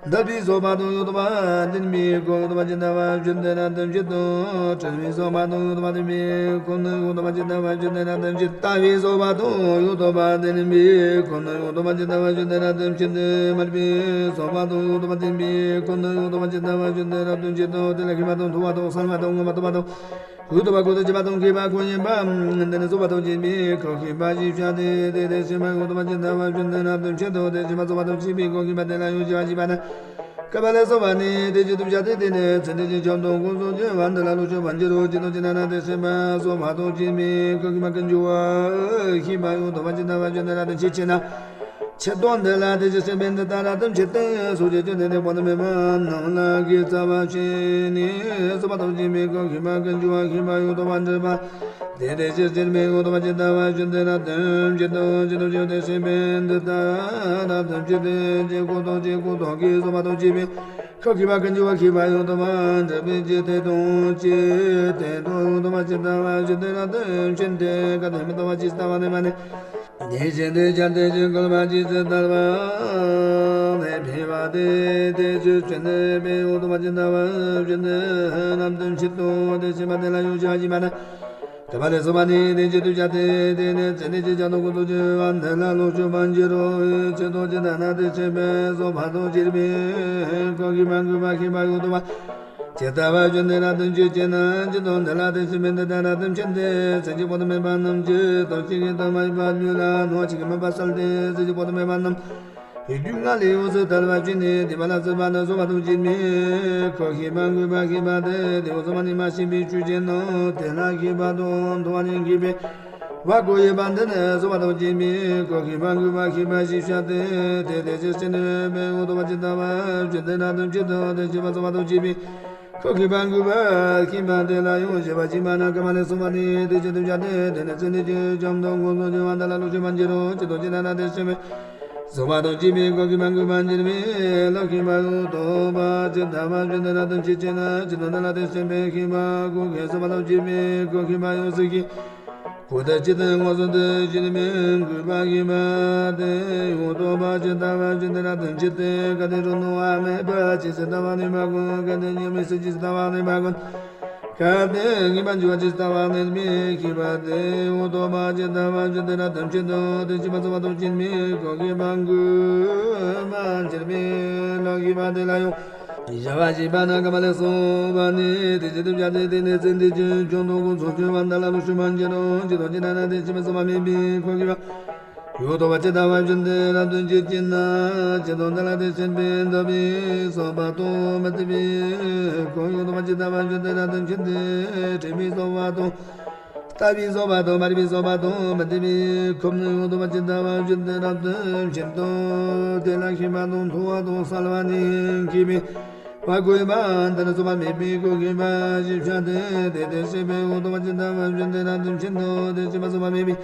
འདར་བའི་སོ་པ་དང་ཡོད་པ་ལྡན་པའི་སྐུ་ཡོད་པ་ཇི་ལྟ་བ་བཞིན་དེ་ལ་ལྟོས་བྱེད་དོ། བྲལ་བའི་སོ་པ་དང་ཡོད་པ་ལྡན་པའི་སྐུ་ནི་ཡོད་པ་ཇི་ལྟ་བ་བཞིན་དེ་ལ་ལྟོས་བྱེད། ལྟ་བའི་སོ་པ་དང་ཡོད་པ་ལྡན་པའི་སྐུ་ནི་ཡོད་པ་ཇི་ལྟ་བ་བཞིན་དེ་ལ་ལྟོས་བྱེད། མར་པའི་སོ་པ་དང་ཡོད་པ་ལྡན་པའི་སྐུ་ནི་ཡོད་པ་ཇི་ལྟ་བ་བཞིན་དེ་ལ་ལྟོས་བྱེད་དོ། དེ་ལ་ཤེས་པ་དང་མཐོ་བ་དང་གསལ་བ་དང་མངོན་པར་རྟོགས་པ་དང་། ཡོད་པ་ཀུན་ཏུ་སྐྱེ་བ་དང་སྐྱེ་བ་ཀུན་ཡིན་པ། འདི་ནི་རྫོགས་པ་དང་བཅས་པའི་སྐུ་ཤེས་པ་ཞེས་བྱ་སྟེ། དེ་དེ་ཤེས་པ་ཡོད་པ་ཇི་ལྟ་བ་བཞིན་དེ་ལ་ལྟོས་བྱེད་དོ། དེ་ཤེས་པ་རྫོགས་པ་དང་བཅས་པའི་སྐུ་ཤེས་པ་དེ་ལ་ཡང་ཞི་བ་ཞེས་པ་ནི། ཀ་མ་ལས་གསུངས་པ་ནི་དེ་བཞིན་དུ་བྱ་སྟེ། དེ་ནི་ཚེ་འདི་ཕྱི་ཁྱབ་བདག་ཀུན་རྫོགས་སྐྱེ་བ་འདི་ལ་ལོངས་སྤྱོད་པར་འགྱུར་རོ། ཇི་ལྟར་ཅི་ན་ན་དེ་ཤེས་པ་རྫོགས་པ་དང་བཅས་པའི་སྐུ་ཤེས་པ་ཀུན་འབྱུང་བ་ཤེས་པ་ཡོད་པ་ཇི་ལྟ་བ་བཞིན་དེ་ལ་ལྟོས་བྱེད་ཅེ་ན། ཕྱིར་ལྡོག་འདི་ལ་དེ་བཞིན་གཤེགས་པས་འདི་ལྟར་ལྟོས་བྱེད་དེ། སོ་སྐྱེ་བཅོམ་ལྡན་འདས་པོ་ཏི་མེད་པ་རྣམས་ལ་གིས་རྩ་བ་བྱས་ནས་རྫོགས་པ་དང་བཅས་པའི་སྐུ་ཤེས་པ་ཀུན་འབྱུང་བ་ཤེས་པ་ཡོད་པར་འདོད་པ། དེ་དེ་ཕྱིར་སྐྱེ་མེད་ཡོད་པ་ཇི་ལྟ་བ་བཞིན་དེ་ལ་ལྟོས་བྱེད་དོ། ཇི་ལྟར་ཅི་དེ་གཤེགས་པས་འདི་ལྟར་ལྟོས་བྱེད་དེ། ཇི་སྐུ་དང་ཅི་སྐུ་མདོག་གིས་རྫོགས་པ་དང་བཅས་པའི་སྐུ་ཤེས་པ་ཀུན་འབྱུང་བ་ཤེས་པ་ཡོད་པར་འདོད་པའི་ཇི་སྲིད་དུ་ཇི་སྲིད་དུ་ཡོད་པ་ཇི་ལྟ་བ་བཞིན་དེ་ལ་ལྟོས་བྱེད་དེ། གལ་ཏེ་མི་རྟག་པ་ཇི་ལྟ་བ་ནི་མ་ནི། དེ་བཞིན་དུ་བྱ་སྟེ་ཇི་སྐུ་མདོག་ཇི་སྲིད་ལྟར་བ་ནི་འཕེལ་བ་སྟེ། དེ་ཕྱིར་སྐྱེ་མེད་ཡོད་པ་ཇི་ལྟ་བ་བཞིན་དེ་ལ་ལྟོས་བྱེད་དོ། དེ་ཤེས་པ་དེ་ལ་ཡང་ཞི་བ་ཞེས་པ་ནི། ཀ་མ་ལས་གསུངས་པ་ནི་དེ་བཞིན་དུ་བྱ་སྟེ། དེ་ནི་ཚེ་འདི་ཕྱི་ཁྱབ་བདག་ཀུན་རྫོགས་སྐྱེ་བ་འདི་ལ་ལོངས་སྤྱོད་པར་འགྱུར་རོ། ཇི་ལྟར་ཅི་ན་ན་དེ་ཤེས་པས་རྫོགས་པ་དང་བཅས་པའི་སྐུ་ཤེས་པ་ཀུན་འབྱུང་བ་ཤེས་པ་ཡོད་པ། ཇི་ལྟ་བ་བཞིན་དེ་ལ་ལྟོས་བྱེད་ཅེ་ན། ཇི་ལྟར་འདི་ལ་དེ་ཤེས་པས་འདི་ལྟར་ལྟོས་བྱེད་དེ། སེམས་ཅན་པོ་ཏི་མེད་པ་རྣམས་ཀྱི་དོན་གཅིག་གི་དོན་མ་ཡིན་པ་ལུས་ལ་སྣང་བ་གཅིག་གིས་མིན་པར་གསལ་ཏེ། སེམས་ཅན་པོ་ཏི་མེད་པ་རྣམས་རྒྱུད་ལྔ་ལས་ཡོངས་སུ་དག་པར་བྱས་ནས་བསྡུས་པ་ལ་སོགས་པ་ནི་རྫོགས་པ་དང་བཅས་པའི་སྐུ་ཤེས་པ་ཀུན་འབྱུང་བ་ཤེས་པ་སྟེ། དེ་འོག་གསུངས་པ་ནི་མ་སྐྱེས་པའི་ཆོས་ཅན་ནོ། དེ་ལ་ཤེས་པ་དང་མཐོང་བ་ནི་མཁས་པའི་བ་ཀོ་ཡོད་པ་འདི་ནི་རྫོགས་པ་དང་བཅས་པའི་སྐུ་ཤེས་པ་ཀུན་འབྱུང་བ་ཤེས་པ་ཞེས་བྱ་སྟེ། དེ་དེ་ཕྱིར་སྐྱེ་མེད་ཡོད་པ་ཇི་ལྟ་བ་བཞིན་དེ་ལ་ལྟོས་བྱེད་དོ། དེ་ཤེས་པ་རྫོགས་པ་དང་བཅས་པའི་སྐུ་ཤེས་པ་ཀུན་འབྱུང་བ་ཤེས་པ་དེ་ལ་ཡང་ཞི་བ་ཞེས་པ་ནི། ཀ་མ་ལས་གསུངས་པ་ནི་དེ་བཞིན་དུ་བྱ་སྟེ། དེ་ནི་ཚེ་འདི་ཕྱི་ཁྱབ་བདག་ཀུན་རྫོགས་སྐྱེ་བ་འདི་ལ་ལོངས་སྤྱོད་པར་འགྱུར་རོ། ཇི་ལྟར་ཅི་ན་ན་དེ་ཤེས་པས་རྫོགས་པ་དང་བཅས་པའི་སྐུ་ཤེས་པ་ཀུན་འབྱུང་བར་འགྱུར་བའི་ལོངས་སྤྱོད་པ་ཡོད་པ་ཇི་ལྟ་བ་བཞིན་དེ་ལ་ལྟོས་བྱེད་ཅེ་ན། ཇི་ལྟར་འདི་ལ་དེ་ཤེས་པས་ཤེས་པ་ཀུན་ཤེས་རྫོགས་པ་དང་བཅས་པའི་སྐུ་ཤེས་པ་ཡོངས་སུ་ཤེས། ཀུན་ཏུ་ཇི་ལྟར་མངོན་སུམ་དུ་ཤེས་པའི་ཀུན་འབྱུང་བ་ཤེས་པ་དེ་ཡོད་པ་ཇི་ལྟ་བ་བཞིན་དེ་ལ་ལྟོས་བྱེད་དེ། གལ་ཏེ་རང་སྣང་བ་མེད་པ་ཇི་སྲིད་ལྟ་བ་ནི་མ་ཀུན། གལ་ཏེ་གཉིས་མེད་སེམས་ཇི་སྲིད་ལྟ་བ་ནི་མ་ཀུན། གལ་ཏེ་ངེས་པར་འབྱུང་བ་ཇི་ལྟ་བ་ནི་མེད་ཤེས་པ་དེ་ཡོད་པ་ཇི་ལྟ་བ་བཞིན་དེ་ལ་ལྟོས་བྱེད་དོ། དེ་ཤེས་པ་རྫོགས་པ་དང་བཅས་པའི་སྐུ་ཤེས་པ་ཀུན་འབྱུང་བར་འགྱུར་བའི་ལོངས་སྤྱོད་པ་དེ་ལ་ཡང་ཞི་བ་ཞེས་པ་ནི། ཀ་མ་ལས་གསུངས་པ་ནི་དེ་བཞིན་དུ་བྱ་སྟེ། དེ་ནི་ཚེ་འདི་ཕྱི་ཁྱབ་བདག་ཀུན་རྫོགས་སྐྱེ་བ་འདི་ལ་ལོངས་སྤྱོད་པར་འགྱུར་རོ། ཇི་ལྟར་ཅི་ན་ན་དེ་ཤེས་པས་རྫོགས་པ་མེད་པའི་སྐུ་ཤེས་པ་ཡོད་པ་ཇི་ལྟ་བ་བཞིན་དེ་ལ་ལྟོས་བྱེད་ཅེ་ན། ཇི་ལྟར་འདི་ལ་དེ་ཤེས་པས་འདར་བའི་སོ་པ་དང་མི་ལྡན་པའི་སྐུ་ཡོད་པ་ཇི་ལྟ་བ་བཞིན་དེ་ལ་ལྟོས་བྱེད་དེ། བྲལ་བའི་སོ་པ་དང་ལྟ་བུའི་སོ་པ་དང་མ་བྲལ་བའི་སོ་པ་དང་མི་ལྡན་པའི་ཁམས་ནི་ཡོད་པ་ཇི་ལྟ་བ་བཞིན་དེ་ལ་ལྟོས་བྱེད་དོ། དེ་ལ་ཤེས་པ་དང་མཐོང་བ་དང་གསལ་བ་ནི་མཁས་པའི་བ་ཀོ་ཡོད་པ་འདི་ནི་རྫོགས་པ་མེད་པའི་སྐུ་ཤེས་པ་ཞེས་བྱ་སྟེ། དེ་དེ་ཤེས་པས་ཡོད་པ་ཇི་ལྟ་བ་བཞིན་དེ་ལ་ལྟོས་བྱེད་དོ། དེ་ཤེས་པ་རྫོགས་པ་མེད་པའི་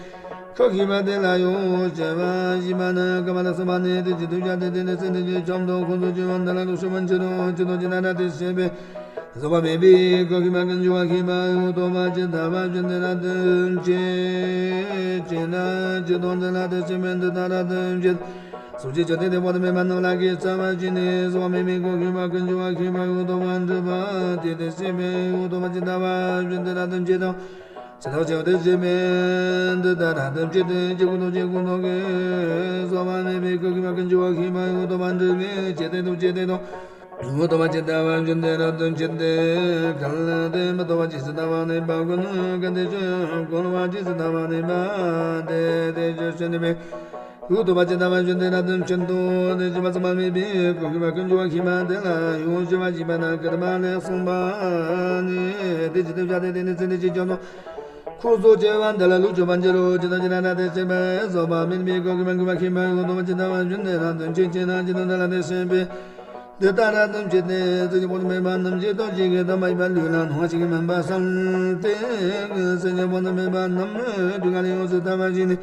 སྐུ་ཤེས་པ་དེ་ལ་ཡང་ཞི་བ་ཞེས་པ་ནི། ཀ་མ་ལས་གསུངས་པ་ནི་དེ་བཞིན་དུ་བྱ་སྟེ། དེ་ནི་ཚེ་འདི་ཕྱི་ཁྱབ་བདག་ཀུན་རྫོགས་སྐྱེ་བ་འདི་ལ་ལོངས་སྤྱོད་པར་འགྱུར་རོ། ཇི་ལྟར་ཅི་ན་ན་དེ་ཤེས་པས་རྫོགས་པ་མེད་པའི་སྐུ་ཤེས་པ་ཀུན་འབྱུང་བ་ཤེས་པ་ཡོད་པ་ཇི་ལྟ་བ་བཞིན་དེ་ལ་ལྟོས་བྱེད་ཅེ་ན། ཇི་ལྟར་འདི་ལ་དེ་ཤེས་པས་འདི་ལྟར་ལྟོས་བྱེད། སོ་སྐྱེ་བཅོམ་ལྡན་འདས་པོ་ཏི་མེད་པ་རྣམས་ལ་གིས་རྩ་བ་བྱས་ནས་རྫོགས་པ་མེད་པའི་སྐུ་ཤེས་པ་ཀུན་འབྱུང་བ་ཤེས་པ་ཡོད་པར་འདོད་པ། དེ་དེ་ཤེས་པས་ཡོད་པ་ཇི་ལྟ་བ་བཞིན་དེ་ལ་ལྟོས་བྱེད་དོ། ཇི་ལྟར་ཅི་དེ་ཤེས་པས་འདི་ལྟར་ལྟོས་བྱེད་དེ། ཇི་སྐུ་དང་ཇི་སྐུ་མདོག་གིས་རྫོགས་པ་མེད་པའི་སྐུ་ཤེས་པ་ཀུན་འབྱུང་བ་ཤེས་པ་ཡོད་པར་འདོད་པའི་ཇི་སྲིད་དུ་ཇི་སྲིད་དུ་ཡོད་པ་ཇི་ལྟ་བ་བཞིན་དེ་ལ་ལྟོས་བྱེད་དེ། གལ་ཏེ་མི་རྟག་པ་ཇི་སྲིད་ལྟ་བ་ནི་མ་ཀུན། གལ་ཏེ་ཆོས་ཀུན་བ་ཇི་སྲིད་ལྟ་བ་ནི་མ་དེ་དེ་ཆོས་ཤེས་ནུས་པའི་ཡོད་པ་ཇི་ལྟ་བ་བཞིན་དེ་ལ་ལྟོས་བྱེད་དོ། དེ་ཤེས་པ་རྫོགས་པ་མེད་པའི་སྐུ་ཤེས་པ་ཀུན་འབྱུང་བ་ཤེས་པ་དེ་ལ་ཡང་ཞི་བ་ཞེས་པ་ནི། ཀ་མ་ལས་གསུངས་པ་ནི་དེ་བཞིན་དུ་བྱ་སྟེ། དེ་ནི་ཚེ་འདི་ཕྱི་ཁྱབ་བདག་ཀུན་རྫོགས་སྐྱེ་བ་འདི་ལ་ལོངས་སྤྱོད་པར་འགྱུར་རོ། ཇི་ལྟར་ཅི་ན་ན་དེ་ཤེས་པས་རྫོགས་པ་མེད་པའི་སྐུ་ཤེས་པ་ཀུན་འབྱུང་བ་ཤེས་པ་ཡོད་པ་ཇི་ལྟ་བ་བཞིན་དེ་ལ་ལྟོས་བྱེད་ཅེ་ན། ཇི་ལྟར་འདི་ལ་དེ་ཤེས་པས་འདི་ལྟར་ལྟོས་བྱེད་དེ། སེམས་ཅན་པོ་ཏི་མེད་པ་རྣམས་ཀྱི་དོན་གཅིག་གི་དོན་མ་ཡིན་པ་ལུས་ལ་སྣང་བ་གཅིག་གིས་མིན་པར་གསལ་ཏེ། སེམས་ཅན་པོ་ཏི་མེད་པ་རྣམས་རྒྱུད་ལྔ་ལས་ཡོངས་སུ་དག་པར་བྱས་ནས་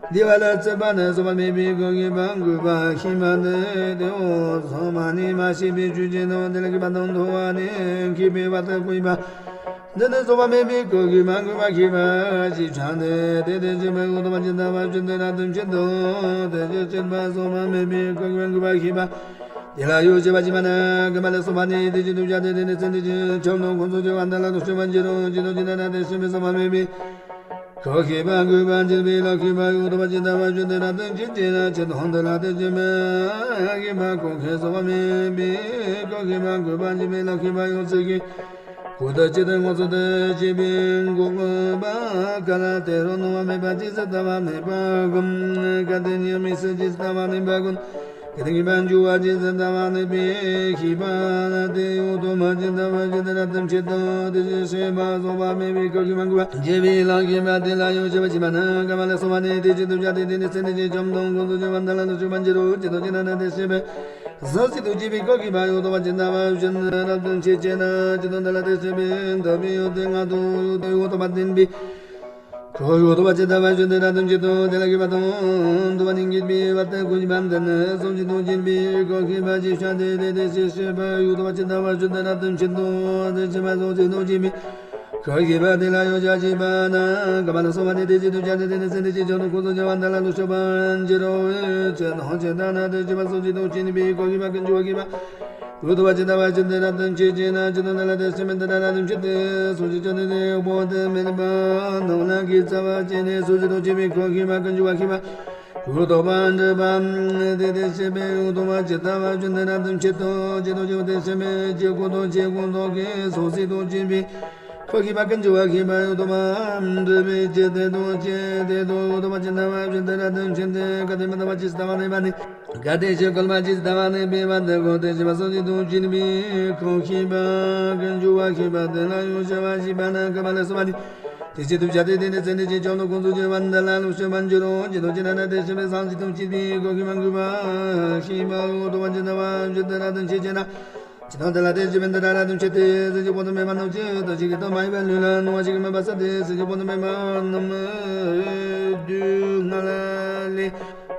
བསྡུས་པ་ལ་སོགས་པ་ནི་རྫོགས་པ་མེད་པའི་སྐུ་ཤེས་པ་ཀུན་འབྱུང་བ་ཤེས་པ་སྟེ། དེ་འོག་གསུངས་པ་ནི་མ་སྐྱེས་པའི་ཆོས་ཅན་ནོ། དེ་ལ་ཤེས་པ་དང་མཐོང་བ་ནི་མཁས་པའི་བ་ཀོ་ཡོད་པ་འདི་ནི་རྫོགས་པ་མེད་པའི་སྐུ་ཤེས་པ་ཀུན་འབྱུང་བ་ཤེས་པ་ཞེས་བྱ་སྟེ། དེ་དེ་ཤེས་པས་ཡོད་པ་ཇི་ལྟ་བ་བཞིན་དེ་ལ་ལྟོས་བྱེད་དོ། དེ་ཤེས་པ་རྫོགས་པ་མེད་པའི་སྐུ་ཤེས་པ་ཀུན་འབྱུང་བ་ཤེས་པ་ དེ་ལ་ཡོད་ཅེས་པ་ཅི་མ་ན་ཀ་མ་ལ་སོ་མ་ནི་དེ་ཅི་དུ་བྱ་དེ་དེ་ནི་ཚེ་འདི་ཅི་ཆོམ་ནོ་ཁོང་ཚོ་ཅི་བ་འདི་ལ་དུ་ཤོ་མ་ཅི་རུ་ཅི་དུ་ཅི་ན་ན་དེ་ཤི་མི་སོ་མ་མེ་མི། ཁོ་ཤི་བ་གུ་བ་ཅི་བི་ལ་ཤི་བ་ཡོད་དོ་བ་ཅི་ད་བ་ཅི་དེ་ར་དེ་ཅི་ཅི་ན་ཅི་དོ་འདི་ལ་དེ་ཅི་མ་ཤི་བ་ཁོ་ཤི་སོ་མ་མེ་མི། ཁོ་ཤི་བ་གུ་བ་ཅི་བི་ལ་ཤི་བ་ཡོད་ཚེ་ཤི། གུ་ད་ཅི་དེ་ངོ་ཚོ་དེ་ཅི་བི་གུ་གུ་བ་ཀ་ལ་དེ་རོ་ནུ་བ་མེ་བ་ཅི་ཟེ་ད་བ་མེ་བ་གུམ། ཀ་དེ་ཉི་མི་སེ་ཅི་ཟེ་ད་བ་མེ་བ་གུམ། ཀ་དེ་ཉི་མ་འཇུ་བ་ཅི་ཟེ་ད་བ་མེ་བི་ཤི་བ་ལ་དེ་ཡོད་དོ་མ་ཅི་ད་བ་ཅི་དེ་ར་དམ་ཆེ་དོ་དེ་ཅི་ཤི་བ་སོ་བ་མེ་བི་ཀ་ཤི་བ་གུ་བ་ཅི་བི་ལ་ཤི་བ་དེ་ལ་ཡོད་ཅེས་པ་ཅི་མ་ན་ཀ་མ་ལ་སོ་མ་ནི་དེ་ཅི་དུ་བྱ་དེ་དེ་ནི་ཚེ་འདི་ཅི་ཆོམ་དོ་ཁོང་ཚོ་ཅི་བ་འདི་ལ་དུ་ཤི་བ་ཅི་རུ་ཅི་དོ་ཅི་ན་ན་དེ་ཤི་བ། སོ་སི་དུ་ཅི་བི་ཀོ་ཁི་བ་ཡོད་དོ་བ་ཅི་ན་བ་ཞན་རབ་ཏུ་ཆེ་ཆེ་ན་ཅི་དོ་འདི་ལ་དེ་ཤི་བི་འདི་བི་ཡོད་དེ་ང་དུ་ཡོད་དོ་ཡོད་དོ་བ་དེན་བི། ཁོ་ཡོད་དོ་བ་ཅི་ད་བ་ཞན་དེ་རབ་ཏུ་ཆེ་དོ་དེ་ལ་ཁི་བ་དོ་དུ་བ་ནིང་གི་བི་བ་ཏེ་ཀུ་ཅི་བ་འདི་ནི་སོ་སི་དུ་ཅི་བི་ཀོ་ཁི་བ་ཅི་ཤ་དེ་དེ་དེ་ཤི་ཤི་བ་ཡོད་དོ་བ་ཅི་ད་བ་ཞན་དེ་རབ་ཏུ་ཆེ་དོ་དེ་ཤི་བ་སོ་སི་དུ་ཅི་བི། ཁོ་ཤི་བ་དེ་ལ་ཡོད་ཅ་ཅི་བ་ན་ཀ་མ་ལ་སོ་བ་ནི་དེ་ཅི་དུ་ཅ་དེ་དེ་ནི་སེ་དེ་ཅི་ཅོ་དོ་ཁོ་ཚོ་ཅི་བ་འདི་ལ་ལུ་ཤོ་བ་ཅི་རོ་ཅི་ནོ་ཅི་ད་ན་དེ་ཅི་བ་སོ་ཅི་དུ་ཅི་ནི་བི་ཀོ་ཤི་བ་ཀུན་ཅི་བ་ཤི་བ། ཡོད་དོ་བ་ཅི་ད་བ་ཅི་དེ་རབ་ཏུ་ཆེ་ཆེ་ན་ཅི་དོ་འདི་ལ་དེ་ཤི་མི་འདི་ན་རབ་ཏུ་ཆེ་དེ་སོ་ཅི་ཅོ་དེ་དེ་བོ་དེ་མེ་ནི་བ་ནོ་ལ་གི་ཙ་བ་ཅི་ནི་སོ་ཅི་དུ་ཅི་བི་ཀོ་ཤི་བ་ཀུན་ཅི་བ་ཤི་བ། ཡོད་དོ་བ་འདི་བ་དེ་དེ་ཤི་བི་ཡོད་དོ་བ་ཅི་ད་བ་ཅི་དེ་རབ་ཏུ་ཆེ་དོ་ཅི་དོ་ཅི་བ་དེ་ཤི་མི་ཅི་ཀུ་དོ་ཅི་ཀུ་དོ་གི་སོ་སི་དུ་ཅི་བི། ཁོ་ཤི་བ་ཀུན་ཅི་བ་ཤི་བ་ཡོད་དོ་བ་འདི་བི་ཅི་དེ་དོ་ཅི་དེ་དོ་ཡོད་དོ་བ་ཅི་ད་བ་ཅི་དེ་རབ་ཏུ་ཆེ་དེ་ཀ་དེ་མི་ད་བ་ཅི་ད་བ་ནི་བ་ནི། ག་དེ་ཅི་ཀལ་མ་ཅི་ད་བ་ནི་བི་བ་དེ་ཀོ་དེ་ཅི་བ་སོ་ཅི་དུ་ཅི་ནི་བི་ཁོ་ཤི་བ་ཀུན་ཅི་བ་ཤི་བ་དེ་ལ་ཡོད་ཅེས་པ་ཤི་བ་ན་ཀ་མ་ལ་སོ་བ་ནི། དེ་ཅི་དུ་བྱ་དེ་དེ་ནི་ཚེ་འདི་ཅི་ཆོམ་དོ་ཁོང་ཚོ་ཅི་བ་འདི་ལ་ལུ་ཤོ་བ་ཅི་རོ་ཅི་དོ་ཅི་ན་ན་དེ་ཤི་བི་སང་ཅི་དུ་ཅི་བི་ཀོ་ཤི་བ་གུ་བ་ཤི་བ་ཡོད་དོ་བ་ཅི་ད་བ་ཅི་དེ་རབ་ཏུ་ཆེ་ཆེ་ན། ཅི་དང་དེ་ལ་དེ་ཅི་བན་དེ་ར་རབ་ཏུ་ཆེ་དེ་སེ་ཅི་པོ་དུ་མེ་མ་ནུ་ཅི་དོ་ཅི་གི་དོ་མ་ཡི་བ་ལུས་ལ་ནུ་བ་ཅི་གི་མེ་བ་ས་དེ་སེ་ཅི་པོ་དུ་མེ་མ་ནུ་མེ་དུ་ང་ལ་ལེ།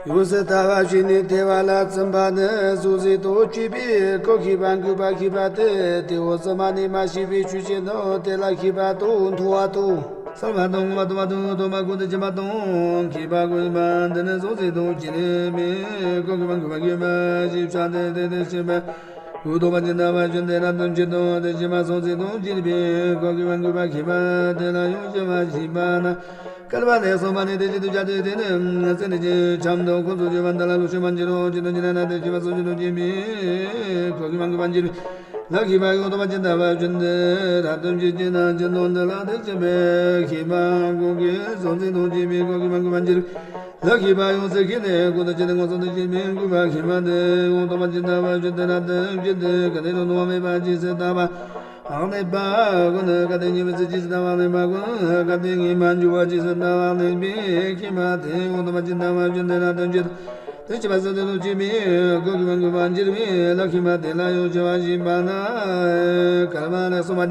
ཡོད་སེ་ད་བ་ཞི་ནི་དེ་བ་ལ་ཙམ་པ་ནི་སུ་སི་དོ་ཅི་བི་ཀོ་ཤི་བ་གུ་བ་ཤི་བ་དེ་དེ་འོ་ཙམ་མ་ནི་མ་ཤི་བི་ཆུ་ཆེ་ནོ་དེ་ལ་ཤི་བ་དོ་འཐུ་བ་དོ། སར་བ་དོ་ངུ་བ་དོ་བ་དོ་དོ་མ་གུ་དེ་ཅི་བ་དོ་ཤི་བ་གུ་བ་དེ་ནི་སུ་སི་དོ་ཅི་ནི་བི་ཀོ་ཤི་བ་གུ་བ་ཤི་བ་ཤི་བྱ་དེ་དེ་དེ་ཤི་བ། ཡོད་དོ་བ་ཅི་ད་བ་ཅི་དེ་རབ་ཏུ་ཆེ་དོ་དེ་ཤི་བ་སོ་སི་དོ་ཅི་ནི་བི་ཀོ་ཤི་བ་གུ་བ་ཤི་བ་དེ་ལ་ཡོད་ཅེས་པ་ཤི་བ་ན། ཀལ་བ་ལེ་སོ་མ་ནི་དེ་ཅི་དུ་བྱ་དེ་དེ་ནི་སེ་ནི་ཅི་ཆོམ་དོ་ཁོང་ཚོ་ཅི་བ་འདི་ལ་ལུ་ཤོ་བ་ཅི་རོ་ཅི་དོ་ཅི་ན་ན་དེ་ཤི་བ་སོ་ཅི་དོ་ཅི་བི་ཀོ་ཤི་བ་གུ་བ་ཅི་རོ། ལ་ཤི་བ་ཡོད་དོ་བ་ཅི་ད་བ་ཅི་དེ་རབ་ཏུ་ཆེ་ཆེ་ན་ཅི་དོ་འདི་ལ་དེ་ཤི་བི་ཤི་བ་གུ་གི་སོ་སི་དོ་ཅི་བི་ཀོ་ཤི་བ་གུ་བ་ཅི་རོ། ལ་ཤི་བ་ཡོད་སེ་ཁི་ནི་གུ་དོ་ཅི་དེ་ངོ་སོ་དོ་ཅི་བི་གུ་བ་ཤི་བ་དེ་ཡོད་དོ་བ་ཅི་ད་བ་ཅི་དེ་རབ་ཏུ་ཆེ་དེ་ཀ་དེ་རོ་ནུ་བ་མེ་བ་ཅི་སེ་ད་བ། ཨང་ནེ་བ་གུ་ནི་ཀ་དེ་ཉི་མི་སེ་ཅི་སེ་ད་བ་ནེ་བ་གུ་ཀ་དེ་ཉི་མ་འཇུ་བ་ཅི་སེ་ད་བ་ནེ་བི་ཤི་བ་དེ་ཡོད་དོ་བ་ཅི་ད་བ་ཅི་དེ་རབ་ཏུ་ཆེ་དེ་ཤི་བ་སོ་དེ་དུ་ཅི་བི་ཀོ་ཤི་བ་གུ་བ་ཅི་རོ་བི་ལ་ཤི་བ་དེ་ལ་ཡོད་ཅེས་པ་ཤི་བ་ན་ཀལ་བ་ལེ་སོ་མ་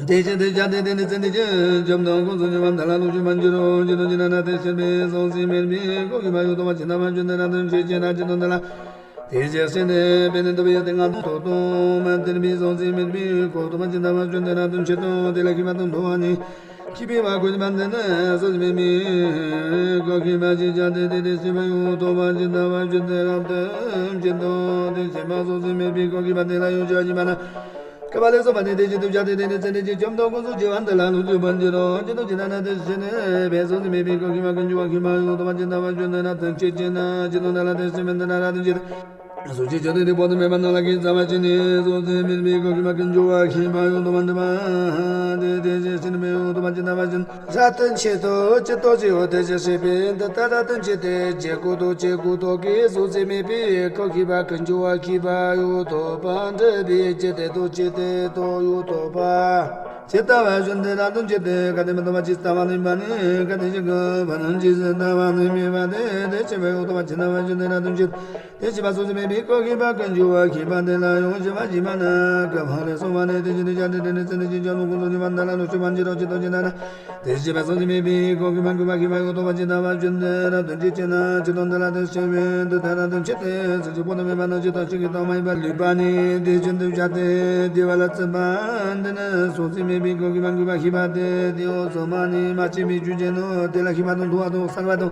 དེ་ཅི་དེ་ཅ་དེ་དེ་ནི་ཚེ་འདི་ཅི་ཆོམ་དོ་ཁོང་ཚོ་ཉི་མ་འདི་ལ་ལུ་ཤོ་བ་ཅི་རོ་ཅི་དོ་ཅི་ན་ན་དེ་ཤི་བི་སོ་སི་མེ་བི་ཀོ་ཤི་བ་ཡོད་དོ་བ་ཅི་ད་བ་ཅི་དེ་རབ་ཏུ་ཆེ་ཆེ་ན་ཅི་དོ་འདི་ལ། དེ་ཅི་སེ་ནི་བེ་ནི་དུ་བི་ཡ་དེ་ང་དོ་དོ་མ་དེ་བི་སོ་སི་མེ་བི་ཀོ་དོ་མ་ཅི་ད་བ་ཅོ་དེ་རབ་ཏུ་ཆེ་དོ་དེ་ལ་ཤི་བ་དོ་འཐུ་བ་ནི། ཤི་བི་བ་གུ་ནི་བ་འདི་ནི་སོ་སི་མེ་བི་ཀོ་ཤི་བ་ཅི་བྱ་དེ་དེ་དེ་ཤི་བ་ཡོད་དོ་བ་ཅི་ད་བ་ཅོ་དེ་རབ་ཏུ་ཆེ་དོ་དེ་ཤི་བ་སོ་སི་མེ་བི་ཀོ་ཤི་བ་དེ་ལ་ཡོད་ཅེས་པ་ཤི་བ་ན། ཀ་བ་ལེ་སོ་མ་ནི་དེ་ཅི་དུ་བྱ་དེ་དེ་ནི་ཚེ་འདི་ཅི་ཆོམ་དོ་ཁོང་ཚོ་ཅི་བ་འདི་ལ་ལུ་ཅི་བ་འདི་རོ་ཅི་དུ་ཅི་ན་ན་དེ་ཤི་ནི་བེ་སོ་སི་མེ་བི་ཀོ་ཤི་བ་ཀུན་ཅི་བ་ཤི་བ་ཡོད་དོ་བ་ཅི་ད་བ་ཅོ་དེ་རབ་ཏུ་ཆེ་ཆེ་ན་ཅི་དོ་འདི་ལ་དེ་ཤི་མི་འདི་ན་རབ་ཏུ་ཆེ་དེ། སོ་ཅི་ཅོ་དེ་དེ་བོ་དུ་མེ་མ་ནོ་ལ་གི་ཙ་བ་ཅི་ནི་སོ་སི་མེ་བི་ཀོ་ཤི་བ་ཀུན་ཅི་བ་ཤི་བ་ཡོད་དོ་བ་འདི་བ་དེ་དེ་ཅི་ཤི་ནི་མེ་ཡོད་དོ་བ་ཅི་ད་བ་ཅི། རབ་ཏུ་ཆེ་དོ་ཅི་དོ་ཅི་ཡོད་དེ་ཅི་ཤི་བི་འདི་ད་རབ་ཏུ་ཆེ་དེ་ཅི་ཀུ་དོ་ཅི་ཀུ་དོ་གི་སོ་སི་མེ་བི་ཀོ་ཤི་བ་ཀུན་ཅི་བ་ཤི་བ་ཡོད་དོ་བ་འདི་བི་ཅི་དེ་དོ་ཅི་དེ་དོ་ཡོད་དོ་བ། ཅི་ད་བ་ཅོ་དེ་རབ་ཏུ་ཆེ་དེ་ཀ་དེ་མི་ད་བ་ཅི་ད་བ་ནི་བ་ནི་ཀ་དེ་ཅི་ག་བ་ནི་ཅི་ཟེར་ད་བ་ནི་མེ་བ་དེ་དེ་ཅི་བ་ཡོད་དོ་བ་ཅི་ད་བ་ཅོ་དེ་རབ་ཏུ་ཆེ། དེ་ཅི་བ་སོ་སི་མེ་བི་ཀོ་ཤི་བ་ཀུན་ཅི་བ་ཤི་བ་དེ་ལ་ཡོད་ཅེས་པ་ཤི་བ་ན་ཀ་བ་ལེ་སོ་མ་ནི་དེ་ཅི་དེ་ཅ་དེ་དེ་ནི་ཚེ་འདི་ཅི་ཅོ་ལུ་ཁོང་ཚོ་ཅི་བ་འདི་ལ་ལུ་ཤོ་བ་ཅི་རོ་ཅི་དོ་ཅི་ན་ན། དེ་ཅི་བ་སོ་སི་མེ་བི་ཀོ་ཤི་བ་ཀུན་བ་ཤི་བ་ཡོད་དོ་བ་ཅི་ད་བ་ཅོ་དེ་རབ་ཏུ་ཆེ་ཆེ་ན་ཅི་དོ་འདི་ལ་དེ་ཤི་བི་འདི་ད་རབ་ཏུ་ཆེ་དེ་སུ་ཅི་པོ་དུ་མེ་མ་ནོ་ཅི་དོ་ཅི་གི་དོ་མ་ཡི་བ་ལུས་པ་ནི་དེ་ཅི་དུ་བྱ་དེ་དེ་བ་ལ་ཙི་བ་འདི་ནི་སོ་སི་མེ་བི་ཀོ་ཤི་བ་ཀུན་བ་ཤི་བ་དེ་དེ་འོ་སོ་མ་ནི་མ་ཅི་བི་ཅུ་ཅེ་ནོ་དེ་ལ་ཤི་བ་དོ་འཐུ་བ་དོ་སར་བ་དོ།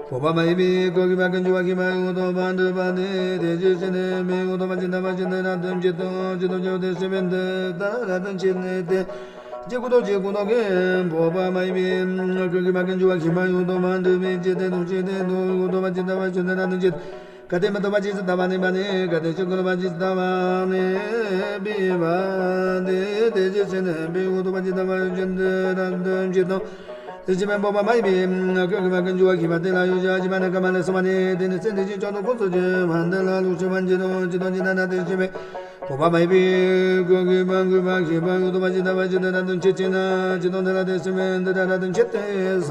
འཕགས་པ་མ་ཡིན་པའི་ཀུན་མཁྱེན་མ་ཀུན་འབྱུང་བ་ཁྱད་པར་ཡོད་དོ་མ་འདྲེས་པ་དེ། དེ་ཅི་ཕྱིར་ནི་འབད་ཡོད་དོ་མ་ཇི་ལྟ་བ་ཇི་ལྟར་རབ་ཏུ་མཆི་དང་། ཇི་ལྟར་འབྱུང་དེ་ཕྱིར་མི་འདྲེས་ཏེ་རབ་ཏུ་མཆི་ནས་ཏེ། ཇི་སྐད་དུ་ཇི་སྐད་དུ་ཀུན་འཕགས་པ་མ་ཡིན་པའི་ཀུན་མཁྱེན་མ་ཀུན་འབྱུང་བ་ཁྱད་པར་ཡོད་དོ་མ་འདྲེས་པའི་ཕྱིར་ཏེ། དེ་ཅི་སྟེ་འདོད་ཡོད་དོ་མ་ཇི་ལྟ་བ་ཇི་ལྟར་རབ་ཏུ་མཆི། གལ་ཏེ་མི་ལྡོག་པ་ཇི་སྲིད་ལྟ་བ་ནུས་པ་ནི། གལ་ཏེ་ཆོས་ཀུན་ལྡོག་པ་ཇི་སྲིད་ལྟ་བ་ནུས་པ་དེ། དེ་ཅི་ཕྱིར་ནི་འབད་ཡོད་དོ་མ་ཇི་ལྟ་བ་ཇི་ལྟར་རབ་ཏུ་མཆི་དང་། དེ་ཕྱིར་མི་འཕགས་པ་མ་ཡིན་པའི་ཀུན་མཁྱེན་མ་ཀུན་འབྱུང་བ་ཁྱད་པར་དེ་ལ་ཡོད་བྱ་ཞེས་པ་ནི་ཀ་མ་ལ་སོགས་པ་ནི། དེ་ནི་ཚེ་འདི་ཕྱི་མཆོག་ཏུ་ཁོང་ཚོགས་ཀྱི་བར་འདི་ལ་ལོག་ཤེས་པར་འགྱུར་རོ། ཇི་ལྟར་ཇི་ལྟར་ན་དེ་ཤེས་པས། འཕགས་པ་མ་ཡིན་པའི་སྐུ་མཁྱེན་པ་མགོན་པོ་མཁྱེན་པ་འོད་དཔག་མེད་ཇི་ལྟ་བ་བཞིན་དུ་རབ་ཏུ་མཆི་ཅེ་ན། ཇི་ལྟར་འདི་ལ་དེ་བཞིན་མིན་འདི་ལྟར་རབ་ཏུ་མཆི་སྟེ། སངས་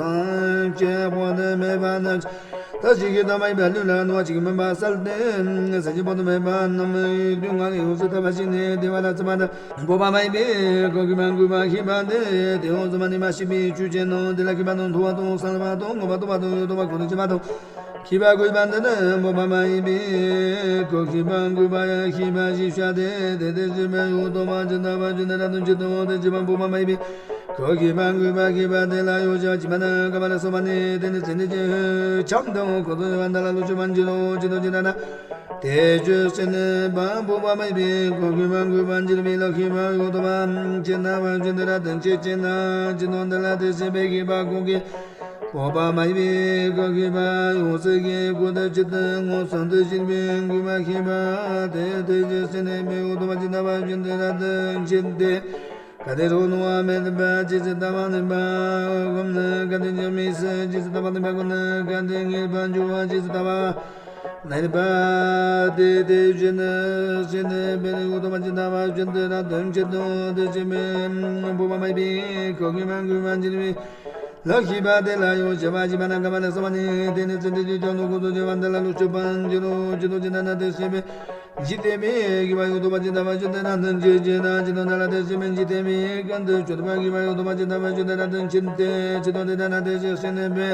རྒྱས་དཔག་ཏུ་མེད་པ་རྣམས་ཀྱིས་བདག་གི་ཐུགས་མ་ཡིན་པའི་ལུས་ལ་གནོད་པ་བྱེད་མིན་པར་བསལ་ཏེ། སེམས་ཅན་དཔག་ཏུ་མེད་པ་རྣམས་ཀྱི་སྡུག་བསྔལ་ཡོངས་སུ་ཐར་བར་བྱས་ནས་བདེ་བ་ལ་སོགས་པ་དང་། འཕགས་པ་མ་ཡིན་པའི་སྐུ་མཁྱེན་པ་མགོན་པོ་མཁྱེན་པ་དེ་དེ་འོད་དཔག་མེད་མ་མཆིས་པའི་ཆོས་ཅན་ནོ། དེ་ལ་མཁས་པ་རྣམས་མཐོ་བ་དང་གསལ་བ་དང་མངོན་པར་རྟོགས་པ་དང་ཡོད་དོ་བ་ཁོ་ནས་བྱེད་པ་དང་། མཁས་པ་མགོན་པོ་འདི་ནི་འཕགས་པ་མ་ཡིན་པའི་སྐུ་མཁྱེན་པ་མགོན་པོ་མཁྱེན་པ་ཞེས་བྱ་སྟེ། དེ་དེ་བཞིན་མིན་འོད་དཔག་མེད་ཇི་ལྟ་བ་བཞིན་དུ་རབ་ཏུ་མཆི་དང་། དེ་བཞིན་མིན་འཕགས་པ་མ་ཡིན་པའི་སྐུ་མཁྱེན་པ་མགོན་པོ་མཁྱེན་པ་དེ་ལ་ཡང་བྱ་བ་བྱིན་པ་དང་བཀའ་པ་ལ་སོགས་པ་ནི་དེ་ནི་ཚེ་འདི་ཕྱི་མའི་བྱམས་དང་ཁོང་དུ་ཆུད་པ་འདི་ལ་ལོངས་སྤྱོད་པར་འགྱུར་རོ། ཇི་ལྟར་ཇི་ལྟར་ན། དེ་ཆོས་ཟིལ་གནོན་པ་འཕགས་པ་མ་ཡིན་པའི་སྐུ་མཁྱེན་པ་མགོན་པོ་མཁྱེན་པའི་ལྷ་མཁས་པ་འོད་དཔག་མེད་ཇི་ལྟ་བ་བཞིན་དུ་རབ་ཏུ་མཆི་ཅེ་ན། ཇི་ལྟར་འདི་ལ་དེ་བཞིན་མིན་མཁས་པ་ཁོང་གིས་འཕགས་པ་མ་ཡིན་པའི་སྐུ་མཁྱེན་པ་ཡང་ཟིལ་གྱིས་བསྐོར་ཏེ་ཇི་ལྟར་མངོན་སུམ་དུ་བཞིན་པའི་མགོན་པོ་མཁྱེན་པ་དེ་དེ་ཆོས་ཟིལ་གནོན་པའི་འོད་དཔག་མེད་ཇི་ལྟ་བ་བཞིན་དུ་རབ་ཏུ་མཆི་སྟེ། གལ་ཏེ་རང་དབང་མེད་པར་ཇི་སྲིད་ལྟ་བ་ནུས་པ་བསྒོམས་ནས། གལ་ཏེ་འཇིགས་མེད་ཕྱིར་ཇི་སྲིད་ལྟ་བ་ནུས་པ་བསྒོམས་ནས། གལ་ཏེ་ངེས་པར་འབྱུང་བ་ཇི་སྲིད་ལྟ་བ་ནུས་པ། དེ་དེ་བཞིན་དུ་ཟིལ་གནོན་པའི་འོད་དཔག་མེད་ཇི་ལྟ་བ་བཞིན་དུ་རབ་ཏུ་མཆི་དང་། དེ་བཞིན་མིན་འཕགས་པ་མ་ཡིན་པའི་སྐུ་མཁྱེན་པ་མགོན་པོ་མཁྱེན་པའི་ལྷ་མཁས་པ་དེ་ལ་ཡང་བྱ་བ་བྱིན་པ་དང་བཀའ་པ་ལ་སོགས་པ་ནི་དེ་ནི་ཚེ་འདི་ཕྱི་མའི་བྱམས་དང་ཁོང་དུ་ཆུད་པར་འགྱུར་རོ། ཇི་ལྟར་ཇི་ལྟར་ན། དེ་བཞིན་མིན་འཇིག་རྟེན་པའི་མཁས་པ་འོད་དཔག་མེད་ཇི་ལྟ་བ་བཞིན་དུ་རབ་ཏུ་མཆི་ཅེ་ན། ཇི་ལྟར་འདི་ལ་དེ་བཞིན་མིན་འཇིག་རྟེན་པའི་ཀུན་ཏུ་སྤྱོད་པ་མཁས་པ་འོད་དཔག་མེད་ཇི་ལྟ་བ་བཞིན་དུ་རབ་ཏུ་མཆི་སྟེ། ཇི་ལྟར་འདི་ལྟར་ན། དེ་ཆོས་ཟིལ་གནོན་པའི་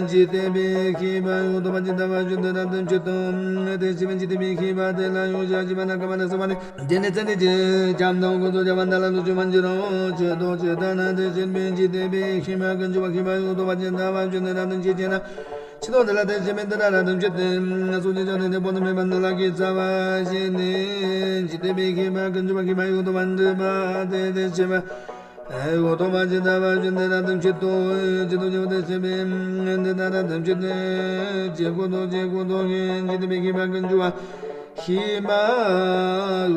འཇིག་རྟེན་པའི་མཁས་པ་འོད་དཔག་མེད་ཇི་ལྟ་བ་བཞིན་དུ་རབ་ཏུ་མཆི་དང་། དེ་བཞིན་མིན་འཇིག་རྟེན་པའི་མཁས་པ་དེ་ལ་ཡང་བྱ་བ་བྱིན་པ་དང་བཀའ་པ་ལ་སོགས་པ་ནི་དེ་ནི་ཚེ་འདི་ཕྱི་མའི་བྱམས་དང་ཁོང་དུ་ཆུད་པ་འདི་ལ་ལོངས་སྤྱོད་པར་འགྱུར་རོ། ཇི་ལྟར་ཇི་ལྟར་ན། དེ་བཞིན་མིན་འཇིག་རྟེན་པའི་མཁས་པ་ཀུན་འབྱུང་བ་མཁས་པ་འོད་དཔག་མེད་ཇི་ལྟ་བ་བཞིན་དུ་རབ་ཏུ་མཆི་ཅེ་ན། ཇི་ལྟར་འདི་ལ་དེ་བཞིན་མིན་འདི་ལྟར་རབ་ཏུ་མཆི་སྟེ། སངས་རྒྱས་བཅོམ་ལྡན་འདས་དཔག་ཏུ་མེད་པ་རྣམས་ལ་གིས་རྩ་བ་བྱས་ནས་འཇིག་རྟེན་པའི་མཁས་པ་ཀུན་འབྱུང་བ་མཁས་པ་འོད་དཔག་མེད་དེ་དེ་བཞིན་མིན་འོད་དཔག་མེད་ཇི་ལྟ་བ་བཞིན་དུ་རབ་ཏུ་མཆི་དང་། ཇི་ལྟར་ཇི་ལྟར་ན། དེ་བཞིན་མིན་འདི་ལྟར་རབ་ཏུ་མཆི་སྟེ། ཇི་སྐད་དུ་ཇི་སྐད་དུ་ཡང་འཇིག་རྟེན་པའི་མཁས་པ་ཀུན་འབྱུང་བ་མཁས་པ་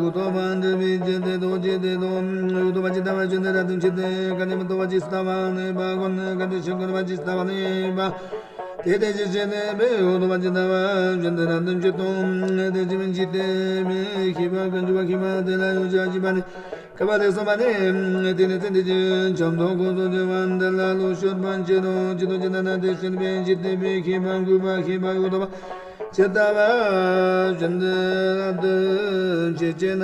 འོད་དཔག་མེད་དེ་དེ་དང་ཇི་སྐད་དུ་འོད་དཔག་མེད་ཇི་ལྟ་བ་བཞིན་དུ་རབ་ཏུ་མཆི་སྟེ། གལ་ཏེ་མི་རྟོག་པ་ཇི་སྲིད་ལྟ་བ་ནུས་པ་བསྒོམས་ནས། གལ་ཏེ་ཆོས་མཁོ་རུ་བ་ཇི་སྲིད་ལྟ་བ་ནུས་པ། དེ་དེ་ཆོས་ཟིལ་གནོན་པའི་འོད་དཔག་མེད་ཇི་ལྟ་བ་བཞིན་དུ་རབ་ཏུ་མཆི་དང་། དེ་བཞིན་མིན་འཇིག་རྟེན་པའི་མཁས་པ་ཀུན་འབྱུང་བ་མཁས་པ་དེ་ལ་ཡང་བྱ་བ་བྱིན་པ་དང་བཀའ་པ་ལ་སོགས་པ་ནི་དེ་ནི་ཚེ་འདི་ཕྱི་མའི་བྱམས་དང་ཁོང་དུ་ཆུད་པ་འདི་ལ་ལོངས་སྤྱོད་པར་འགྱུར་རོ། ཇི་ལྟར་ཇི་ལྟར་ན། དེ་བཞིན་མིན་འཇིག་རྟེན་པའི་མཁས་པ་མགོན་པོ་མཁས་པ་འོད་དཔག་མེད་ཇི་ལྟ་བ་བཞིན་དུ་རབ་ཏུ་མཆི་ཅེ་ན།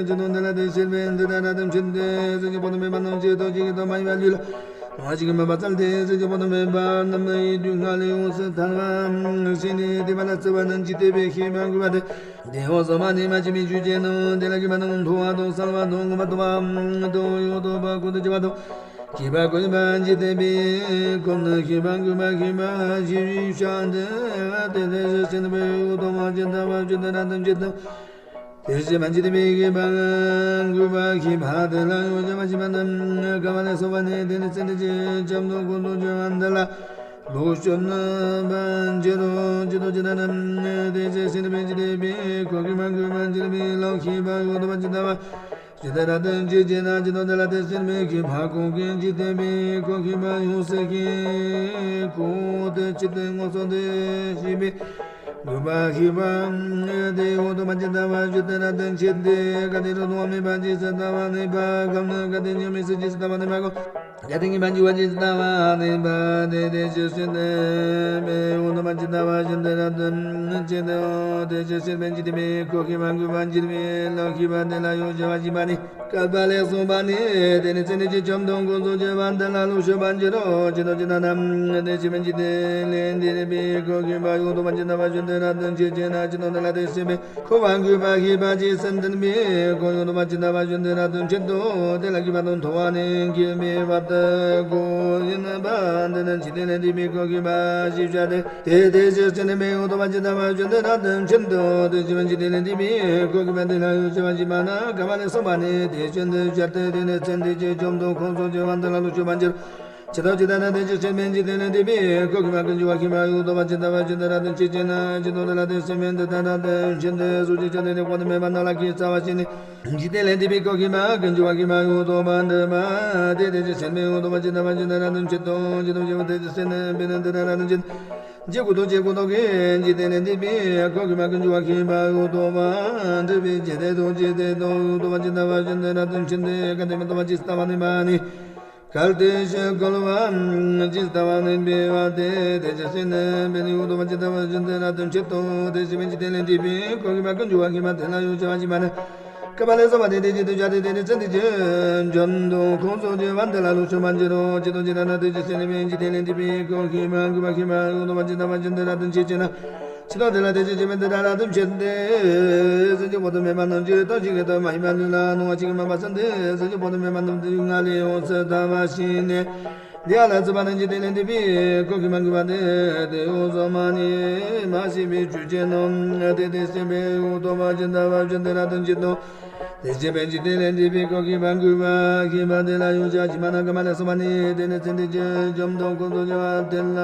ཇི་ལྟར་འདི་ལ་དེ་བཞིན་མིན་འདི་ལྟར་རབ་ཏུ་མཆི་སྟེ། སེམས་ཅན་དཔག་ཏུ་མེད་པ་རྣམས་ཀྱིས་བདག་གི་ཐུགས་མ་ཡིན་པའི་ལུས་ལ་གནོད་པ་བྱེད་མིན་པར་བསལ་ཏེ། སེམས་ཅན་དཔག་ཏུ་མེད་པ་རྣམས་ཀྱི་སྡུག་བསྔལ་ཡོངས་སུ་ཐར་བར་བྱས་ནས་བདེ་བ་ལ་སོགས་པ་རྣམས་ཀྱིས་དེ་བས་མཁས་པ་མགོན་པོ་དེ་དེ་འོད་དཔག་མེད་མ་མཆིས་པའི་ཆོས་ཅན་ནོ། དེ་ལ་མཁས་པ་རྣམས་མཐོ་བ་དང་གསལ་བ་དང་མངོན་པར་རྟོགས་པ་དང་ཡོད་དོ་བ་ཁོང་དུ་ཆུད་པ་དང་། མཁས་པ་མགོན་པོ་མཁས་པ་འཇིག་རྟེན་པའི་ཁམས་ན་མཁས་པ་མགོན་པོ་མཁས་པ་ཞེས་བྱ་སྟེ། དེ་དེ་ཆོས་ཟིལ་གནོན་པའི་འོད་དཔག་མེད་ཇི་ལྟ་བ་བཞིན་དུ་རབ་ཏུ་མཆི་དང་། དེ་བཞིན་མིན་འཇིག་རྟེན་པའི་མཁས་པ་མགོན་པོ་མཁས་པ་དེ་ལ་ཡང་བྱ་བ་བྱིན་པ་དང་བཀའ་པ་ལ་སོགས་པ་ནི་དེ་ནི་ཚེ་འདི་ཕྱི་མའི་བྱམས་དང་ཁོང་དུ་ཆུད་པ་འདི་ལ་ལོངས་སྤྱོད་པར་འགྱུར་རོ། ཇི་ལྟར་ཇི་ལྟར་ན། དེ་ཆོས་ཟིལ་གནོན་པའི་འཇིག་རྟེན་པའི་ཁམས་མཁས་པ་མགོན་པོ་མཁྱེན་པའི་ལྷ་མཁས་པ་འོད་དཔག་མེད་ཇི་ལྟ་བ་ཇི་ལྟར་རབ་ཏུ་མཆི་ཅེ་ན། ཇི་ལྟར་འདི་ལ་དེ་བཞིན་མིན་མཁས་པ་ཁོང་གིས་འཇིག་རྟེན་པའི་ཁམས་མཁས་པ་ཡང་ཟིལ་གྱིས་བསྐོར་ཏེ་ཇི་ལྟར་མངོན་སུམ་དུ་བཞིན་པའི་མགོན་པོ་མཁས་པ་དེ་འོད་དཔག་མེད་ཇི་ལྟ་བ་བཞིན་དུ་རབ་ཏུ་མཆི་སྟེ། གལ་ཏེ་རང་དབང་མེད་པར་ཇི་སྲིད་ལྟ་བ་ནུས་པ་བསྒོམས་ནས། གལ་ཏེ་འཇིགས་མེད་ཕྱིར་ཇི་སྲིད་ལྟ་བ་ནུས་པ་བསྒོམས། གལ་ཏེ་ངེས་པར་འབྱུང་བ་ཇི་སྲིད་ལྟ་བ་ནུས་པ། དེ་དེ་ཆོས་ཟིལ་གནོན་པའི་འོད་དཔག་མེད་ཇི་ལྟ་བ་བཞིན་དུ་རབ་ཏུ་མཆི་དང་། དེ་ཆོས་ཟིལ་གནོན་པའི་འཇིག་རྟེན་པའི་ཁམས་མཁས་པ་མགོན་པོ་མཁྱེན་པའི་ལྷ་མཁས་པ་དེ་ལ་ཡང་བྱ་བ་བྱིན་པ་དང་བཀའ་པ་ལ་སོགས་པ་ནི་དེ་ནི་ཚེ་འདི་ཕྱི་མའི་བྱམས་དང་ཁོང་དུ་ཆུད་པ་འདི་ལ་ལོངས་སྤྱོད་པར་འགྱུར་རོ། ཇི་ལྟར་ཇི་ལྟར་ན། དེ་བཞིན་མིན་འཇིག་རྟེན་ལས་འདས་པའི་ཁམས་མཁས་པ་འོད་དཔག་མེད་ཇི་ལྟ་བ་བཞིན་དུ་རབ་ཏུ་མཆི་ཅེ་ན། ཇི་ལྟར་འདི་ལ་དེ་བཞིན་མིན་འཁོར་བ་མགོན་པོ་མཁས་པ་ཇི་སྲིད་འདས་པའི་ཁམས་འོད་དཔག་མེད་ཇི་ལྟ་བ་བཞིན་དུ་རབ་ཏུ་མཆི་དང་། དེ་ལ་མཁས་པ་རྣམས་མཐོ་བ་ནས་མཁས་པའི་བར་དུ་ཁོ་ཡིན་པ་འདི་ནི་འཇིག་རྟེན་ལས་འདས་པའི་ཁམས་མཁས་པ་ཞེས་བྱ་སྟེ། དེ་དེ་ཆོས་ཟིལ་གནོན་པའི་འོད་དཔག་མེད་ཇི་ལྟ་བ་བཞིན་དུ་རབ་ཏུ་མཆི་དང་། དེ་བཞིན་མིན་འཇིག་རྟེན་ལས་འདས་པའི་ཁམས་མཁས་པ་དེ་ལ་ཡང་བྱ་བ་བྱིན་པ་དང་བཀའ་པ་ལ་སོགས་པ་ནི་དེ་བཞིན་དུ་བྱ་སྟེ། དེ་ནི་ཚེ་འདི་ཕྱི་མའི་བྱམས་དང་ཁོང་དུ་ཆུད་པ་འདི་ལ་ལོངས་སྤྱོད་པར་འགྱུར། ཇི་ལྟར་ཇི་ལྟར་ན། དེ་ཆོས་ཟིལ་གནོན་པའི་འཇིག་རྟེན་ལས་འདས་པའི་ཁམས་མཁས་པ་ཀུན་འབྱུང་བ་མཁས་པ་འོད་དཔག་མེད་ཇི་ལྟ་བ་བཞིན་དུ་རབ་ཏུ་མཆི་ཅེ་ན། ཇི་ལྟར་འདི་ལ་དེ་བཞིན་མིན་འདི་ལྟར་རབ་ཏུ་མཆི་སྟེ། སངས་རྒྱས་བཅོམ་ལྡན་འདས་དཔག་ཏུ་མེད་པ་རྣམས་ལ་གིས་རྩ་བ་བྱས་ནས། འཇིག་རྟེན་ལས་འདས་པའི་ཁམས་མཁས་པ་ཀུན་འབྱུང་བ་མཁས་པ་འོད་དཔག་མེད་དེ་དེ་ཆོས་ཟིལ་གནོན་པའི་འོད་དཔག་མེད་ཇི་ལྟ་བ་བཞིན་དུ་རབ་ཏུ་མཆི་དང་། ཇི་ལྟར་ཇི་ལྟར་ན། དེ་ཆོས་ཟིལ་གནོན་པའི་འཇིག་རྟེན་ལས་འདས་པའི་ཁམས་མཁས་པ་ཀུན་འབྱུང་བ་མཁས་པ་དེ་དེ་ཆོས་ཟིལ་གནོན་པའི་འདི་ལྟར་རབ་ཏུ་མཆི། ཇི་སྐུ་ཐོག་ཇི་སྐུ་ཐོག་གི་འཇིག་རྟེན་ལས་འདས་པའི་འཁོར་གྱི་མ་ཀུན་འབྱུང་བ་ཤེས་པ་ཡོད་དོ་བ། འདྲེས་པའི་ཇི་སྟེ་དོ་ཇི་སྟེ་དོ་ཡོད་དོ་བ། ཇི་ལྟ་བ་ཇི་ལྟར་དུ་མཁྱེན་ཏེ། ག་དེ་མི་ལྟ་བ་ཇི་ལྟ་བ་ནི་མ་ནི། གལ་ཏེ་ཞིག་བཀོལ་བ་ཇི་ལྟ་བ་ནི་འབད་བ་སྟེ། དེ་ཇི་སྲིད་ནས་འབད་ནི་ཡོད་དོ་བ། ཇི་ལྟ་བ་ཇི་ལྟར་དུ་མཁྱེན་ཏོ། དེ་ཇི་སྲིད་འཇིག་རྟེན་ལས་འདས་པའི་འཁོར་གྱི་མ་ཀུན་འབྱུང་བ་ཤེས་པ་དེ་ལ་ཡང་ཆེ་བ་ཇི་མ་ནི། ཀ་མ་ལས་སོ་མ་ནི་དེ་ཇི་ཏུ་བྱ་སྟེ། དེ་ནི་ཚེ་འདི་ཇི་འཇོམས་དང་འཁོར་ཚོགས་ཀྱི་བར་འདི་ལ་ལོག་ཤུགས་མ་འགྱུར་རོ། ཇི་ལྟར་ཇི་ལྟར་ན་དེ་ཇི་སྲིད་ནས་འཇིག་རྟེན་ལས་འདས་པའི་འཁོར་གྱི་མ་ཀུན་འབྱུང་བ་ཤེས་པ་ཡོད་དོ་བ། ཇི་ལྟ་བ་ཇི་ལྟར་དུ་མཁྱེན་ཅེ་ན། ཇི་ལྟར་དེ་ལ་དེ་ཇི་སྲིད་མི་འདི་ལྟར་དུ་མཁྱེན་ཏེ། སེམས་ཅན་པོ་ཏི་མེད་པ་རྣམས་ཀྱི་རྟག་ཞིག་གི་ལྟར་མ་ཡིན་པ་ལུས་ལ་སྣང་བ་ཅི་གིས་མ་པ་སེམས་ཏེ། སེམས་ཅན་པོ་ཏི་མེད་པ་རྣམས་དུ་ང་ལས་ཡོངས་སུ་དག་པ་ཞིག་ནས། འདི་ཡ་ལ་ཚུད་པ་ནི་འཇིག་རྟེན་ལས་འདས་པའི་འཁོར་གྱི་མ་ཀུན་འབྱུང་བ་སྟེ། དེ་ཡོངས་སུ་མ་ནི་མ་ཤེས་པའི་ཆོས་ཅན་ནོ། དེ་དེ་སྲིད་མི་ཡོད་དོ་བ། ཇི་ལྟ་བ་ཇི་ལྟར་དུ་མཁྱེན་ཏོ། དེ་ཇི་སྲིད་འཇིག་རྟེན་ལས་འདས་པའི་འཁོར་གྱི་མ་ཀུན་འབྱུང་བ་ཤེས་པ་དེ་ལ་ཡང་ཆེ་བ་ཇི་མ་ན། ཀ་མ་ལས་སོ་མ་ནི་དེ་ནི་ཚེ་འདི་ཇི་འཇོམས་དང་འཁོར་ཚོགས་ཀྱི་བར་དེ་ལ་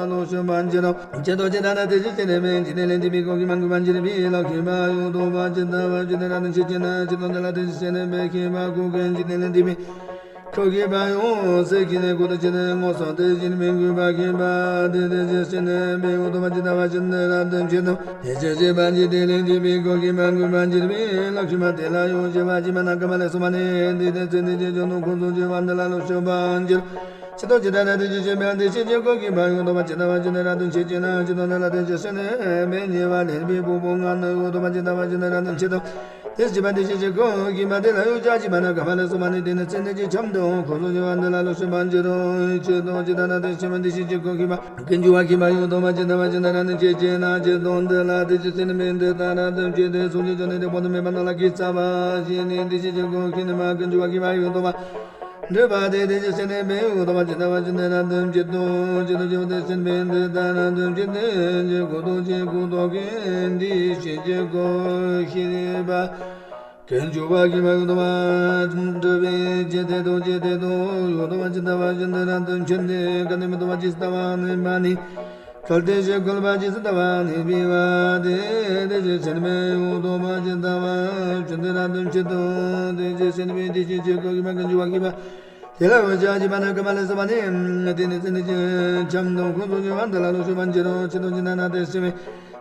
ལོག་ཤུགས་མ་འགྱུར་རོ། ཇི་ལྟར་ཇི་ལྟར་ན་དེ་ཇི་སྲིད་ནས་འཇིག་རྟེན་ལས་འདས་པའི་འཁོར་གྱི་མ་ཀུན་འབྱུང་བ་འགྱུར་བའི་ལམ་ཤེས་པ་ཡོད་དོ་བ། ཇི་ལྟ་བ་ཇི་ལྟར་དུ་མཁྱེན་ཅེ་ན། ཇི་ལྟར་དེ་ལ་དེ་ཇི་སྲིད་ནས་འབད་ཤེས་པ་ཀུན་གྱི་འཇིག་རྟེན་ལས་འདས་པའི་འཁོར་གྱི་མ་ཡོངས་སུ་ཤེས་ནས་ཀུན་ཏུ་སྤྱད་དེ་མངོན་སུམ་དེ་བཞིན་མི་འགུལ་བར་ཤེས་པ་དེ་དེ་ཇི་སྲིད་ནས་འབད་ཡོད་དོ་བ། ཇི་ལྟ་བ་ཇི་ལྟར་དུ་མཁྱེན་ཏོ། དེ་ཇི་སྲིད་འཇིག་རྟེན་ལས་འདས་པའི་འཁོར་གྱི་མ་ཀུན་འབྱུང་བ་འགྱུར་བའི་ལམ་ཤེས་པ་དེ་ལ་ཡང་ཆེ་བ་ཇི་མ་ན། ཀ་མ་ལས་སོ་མ་ནི་དེ་དེ་ཚེ་འདི་ཇི་འཇོམས་དང་འཁོར་ཚོགས་ཀྱི་བར་འདི་ལ་ལོག་ཤུགས་མ་འགྱུར། ཇི་ལྟར་ཇི་ལྟར་ན་དེ་ཇི་སྲིད་འཇིག་རྟེན་ལས་འདས་པའི་འཁོར་གྱི་མ་ཡོངས་དོ་བ། ཇི་ལྟ་བ་ཇི་ལྟར་དུ་མཁྱེན་ཅེ་ན། ཇི་ལྟར་དེ་ལ་དེ་ཇི་སྲིད་ནས་འབད་ཉེ་བར་ལེན་པའི་ཕུང་པོ་ལྔ་ནི་ཡོད་དོ་བ། ཇི་ལྟ་བ་ཇི་ལྟར་དུ་མཁྱེན་ཏོ། དེ་ཇི་མ་དེ་ཇི་སྲིད་འཁོར་གྱི་མ་དེ་ལ་ཡང་ཆེ་བ་ཇི་མ་ན། ཀ་མ་ལས་སོ་མ་ནི་དེ་ནི་ཚེ་འདི་ཇི་འཇོམས་དང་འཁོར་ཚོགས་ཀྱི་བར་འདི་ལ་ལོག་ཤུགས་མ་འགྱུར་རོ། ཇི་ལྟར་ཇི་ལྟར་ན་དེ་ཇི་མ་དེ་ཇི་སྲིད་འཁོར་གྱི་མ་ཀུན་འབྱུང་བ་ཤེས་པ་ཡོད་དོ་བ། ཇི་ལྟ་བ་ཇི་ལྟར་དུ་མཁྱེན་ཅེ་ན། ཇི་ལྟར་དེ་ལ་དེ་ཇི་སྲིད་ནས་འདི་ལྟར་དུ་མཁྱེན་ཏེ། ཚོགས་ཀྱི་འབྱུང་གནས་དེ་པོ་ཏི་མེད་པ་རྣམས་ལ་གེགས་བྱ་བ་ཞིག་ནི་དེ་ཇི་སྲིད་འཁོར་གྱི་མ་ཀུན་འབྱུང་བ་ཤེས་པ་ཡོད་དོ་བ། འདྲེས་པ་དེ་དེ་ཇི་སྲིད་ནས་འབད་ཡོད་དོ་བ། ཇི་ལྟ་བ་ཇི་ལྟར་དུ་མཁྱེན་ཏོ། ཇི་ལྟར་ཇི་ལྟར་དེ་སྲིད་འབད་འདི་ལྟར་དུ་མཁྱེན་ཏེ། ཇི་སྐུ་ཐོག་ཇི་སྐུ་ཐོག་གི་འདི་སྲིད་འཁོར་གྱི་མ་ཀུན་འབྱུང་བ་ཤེས་པ་ཡོད་དོ་བ། འདྲེས་པའི་ཇི་སྟེ་དོ་ཇི་སྟེ་དོ་ཡོད་དོ་བ། ཇི་ལྟ་བ་ཇི་ལྟར་དུ་མཁྱེན་ཏེ། ག་དེ་མི་ལྟ་བ་ཇི་ལྟ་བ་ནི་མ་ནི། གལ་ཏེ་ཞིག་བཀོལ་བ་ཇི་ལྟ་བ་ནི་འབད་བ་སྟེ། དེ་ཇི་སྲིད་མི་ཡོད་དོ་བ། ཇི་ལྟ་བ་ཇི་ལྟར་དུ་མཁྱེན་ཏོ། དེ་ཇི་སྲིད་ནས་འབད་འདི་སྲིད་འཁོར་གྱི་མ་ཀུན་འབྱུང་བ་ཤེས་པ་དེ་ལ་ཡང་ཆེ་བ་ཇི་མ་ན། ཀ་མ་ལས་སོ་མ་ནི་དེ་ནི་ཚེ་འདི་ཇི་འཇོམས་དང་འཁོར་ཚོགས་ཀྱི་བར་འདི་ལ་ལོག་ཤུགས་མ་འགྱུར་རོ། ཇི་ལྟར་ཇི་ལྟར་ན་དེ་སྲིད་མི་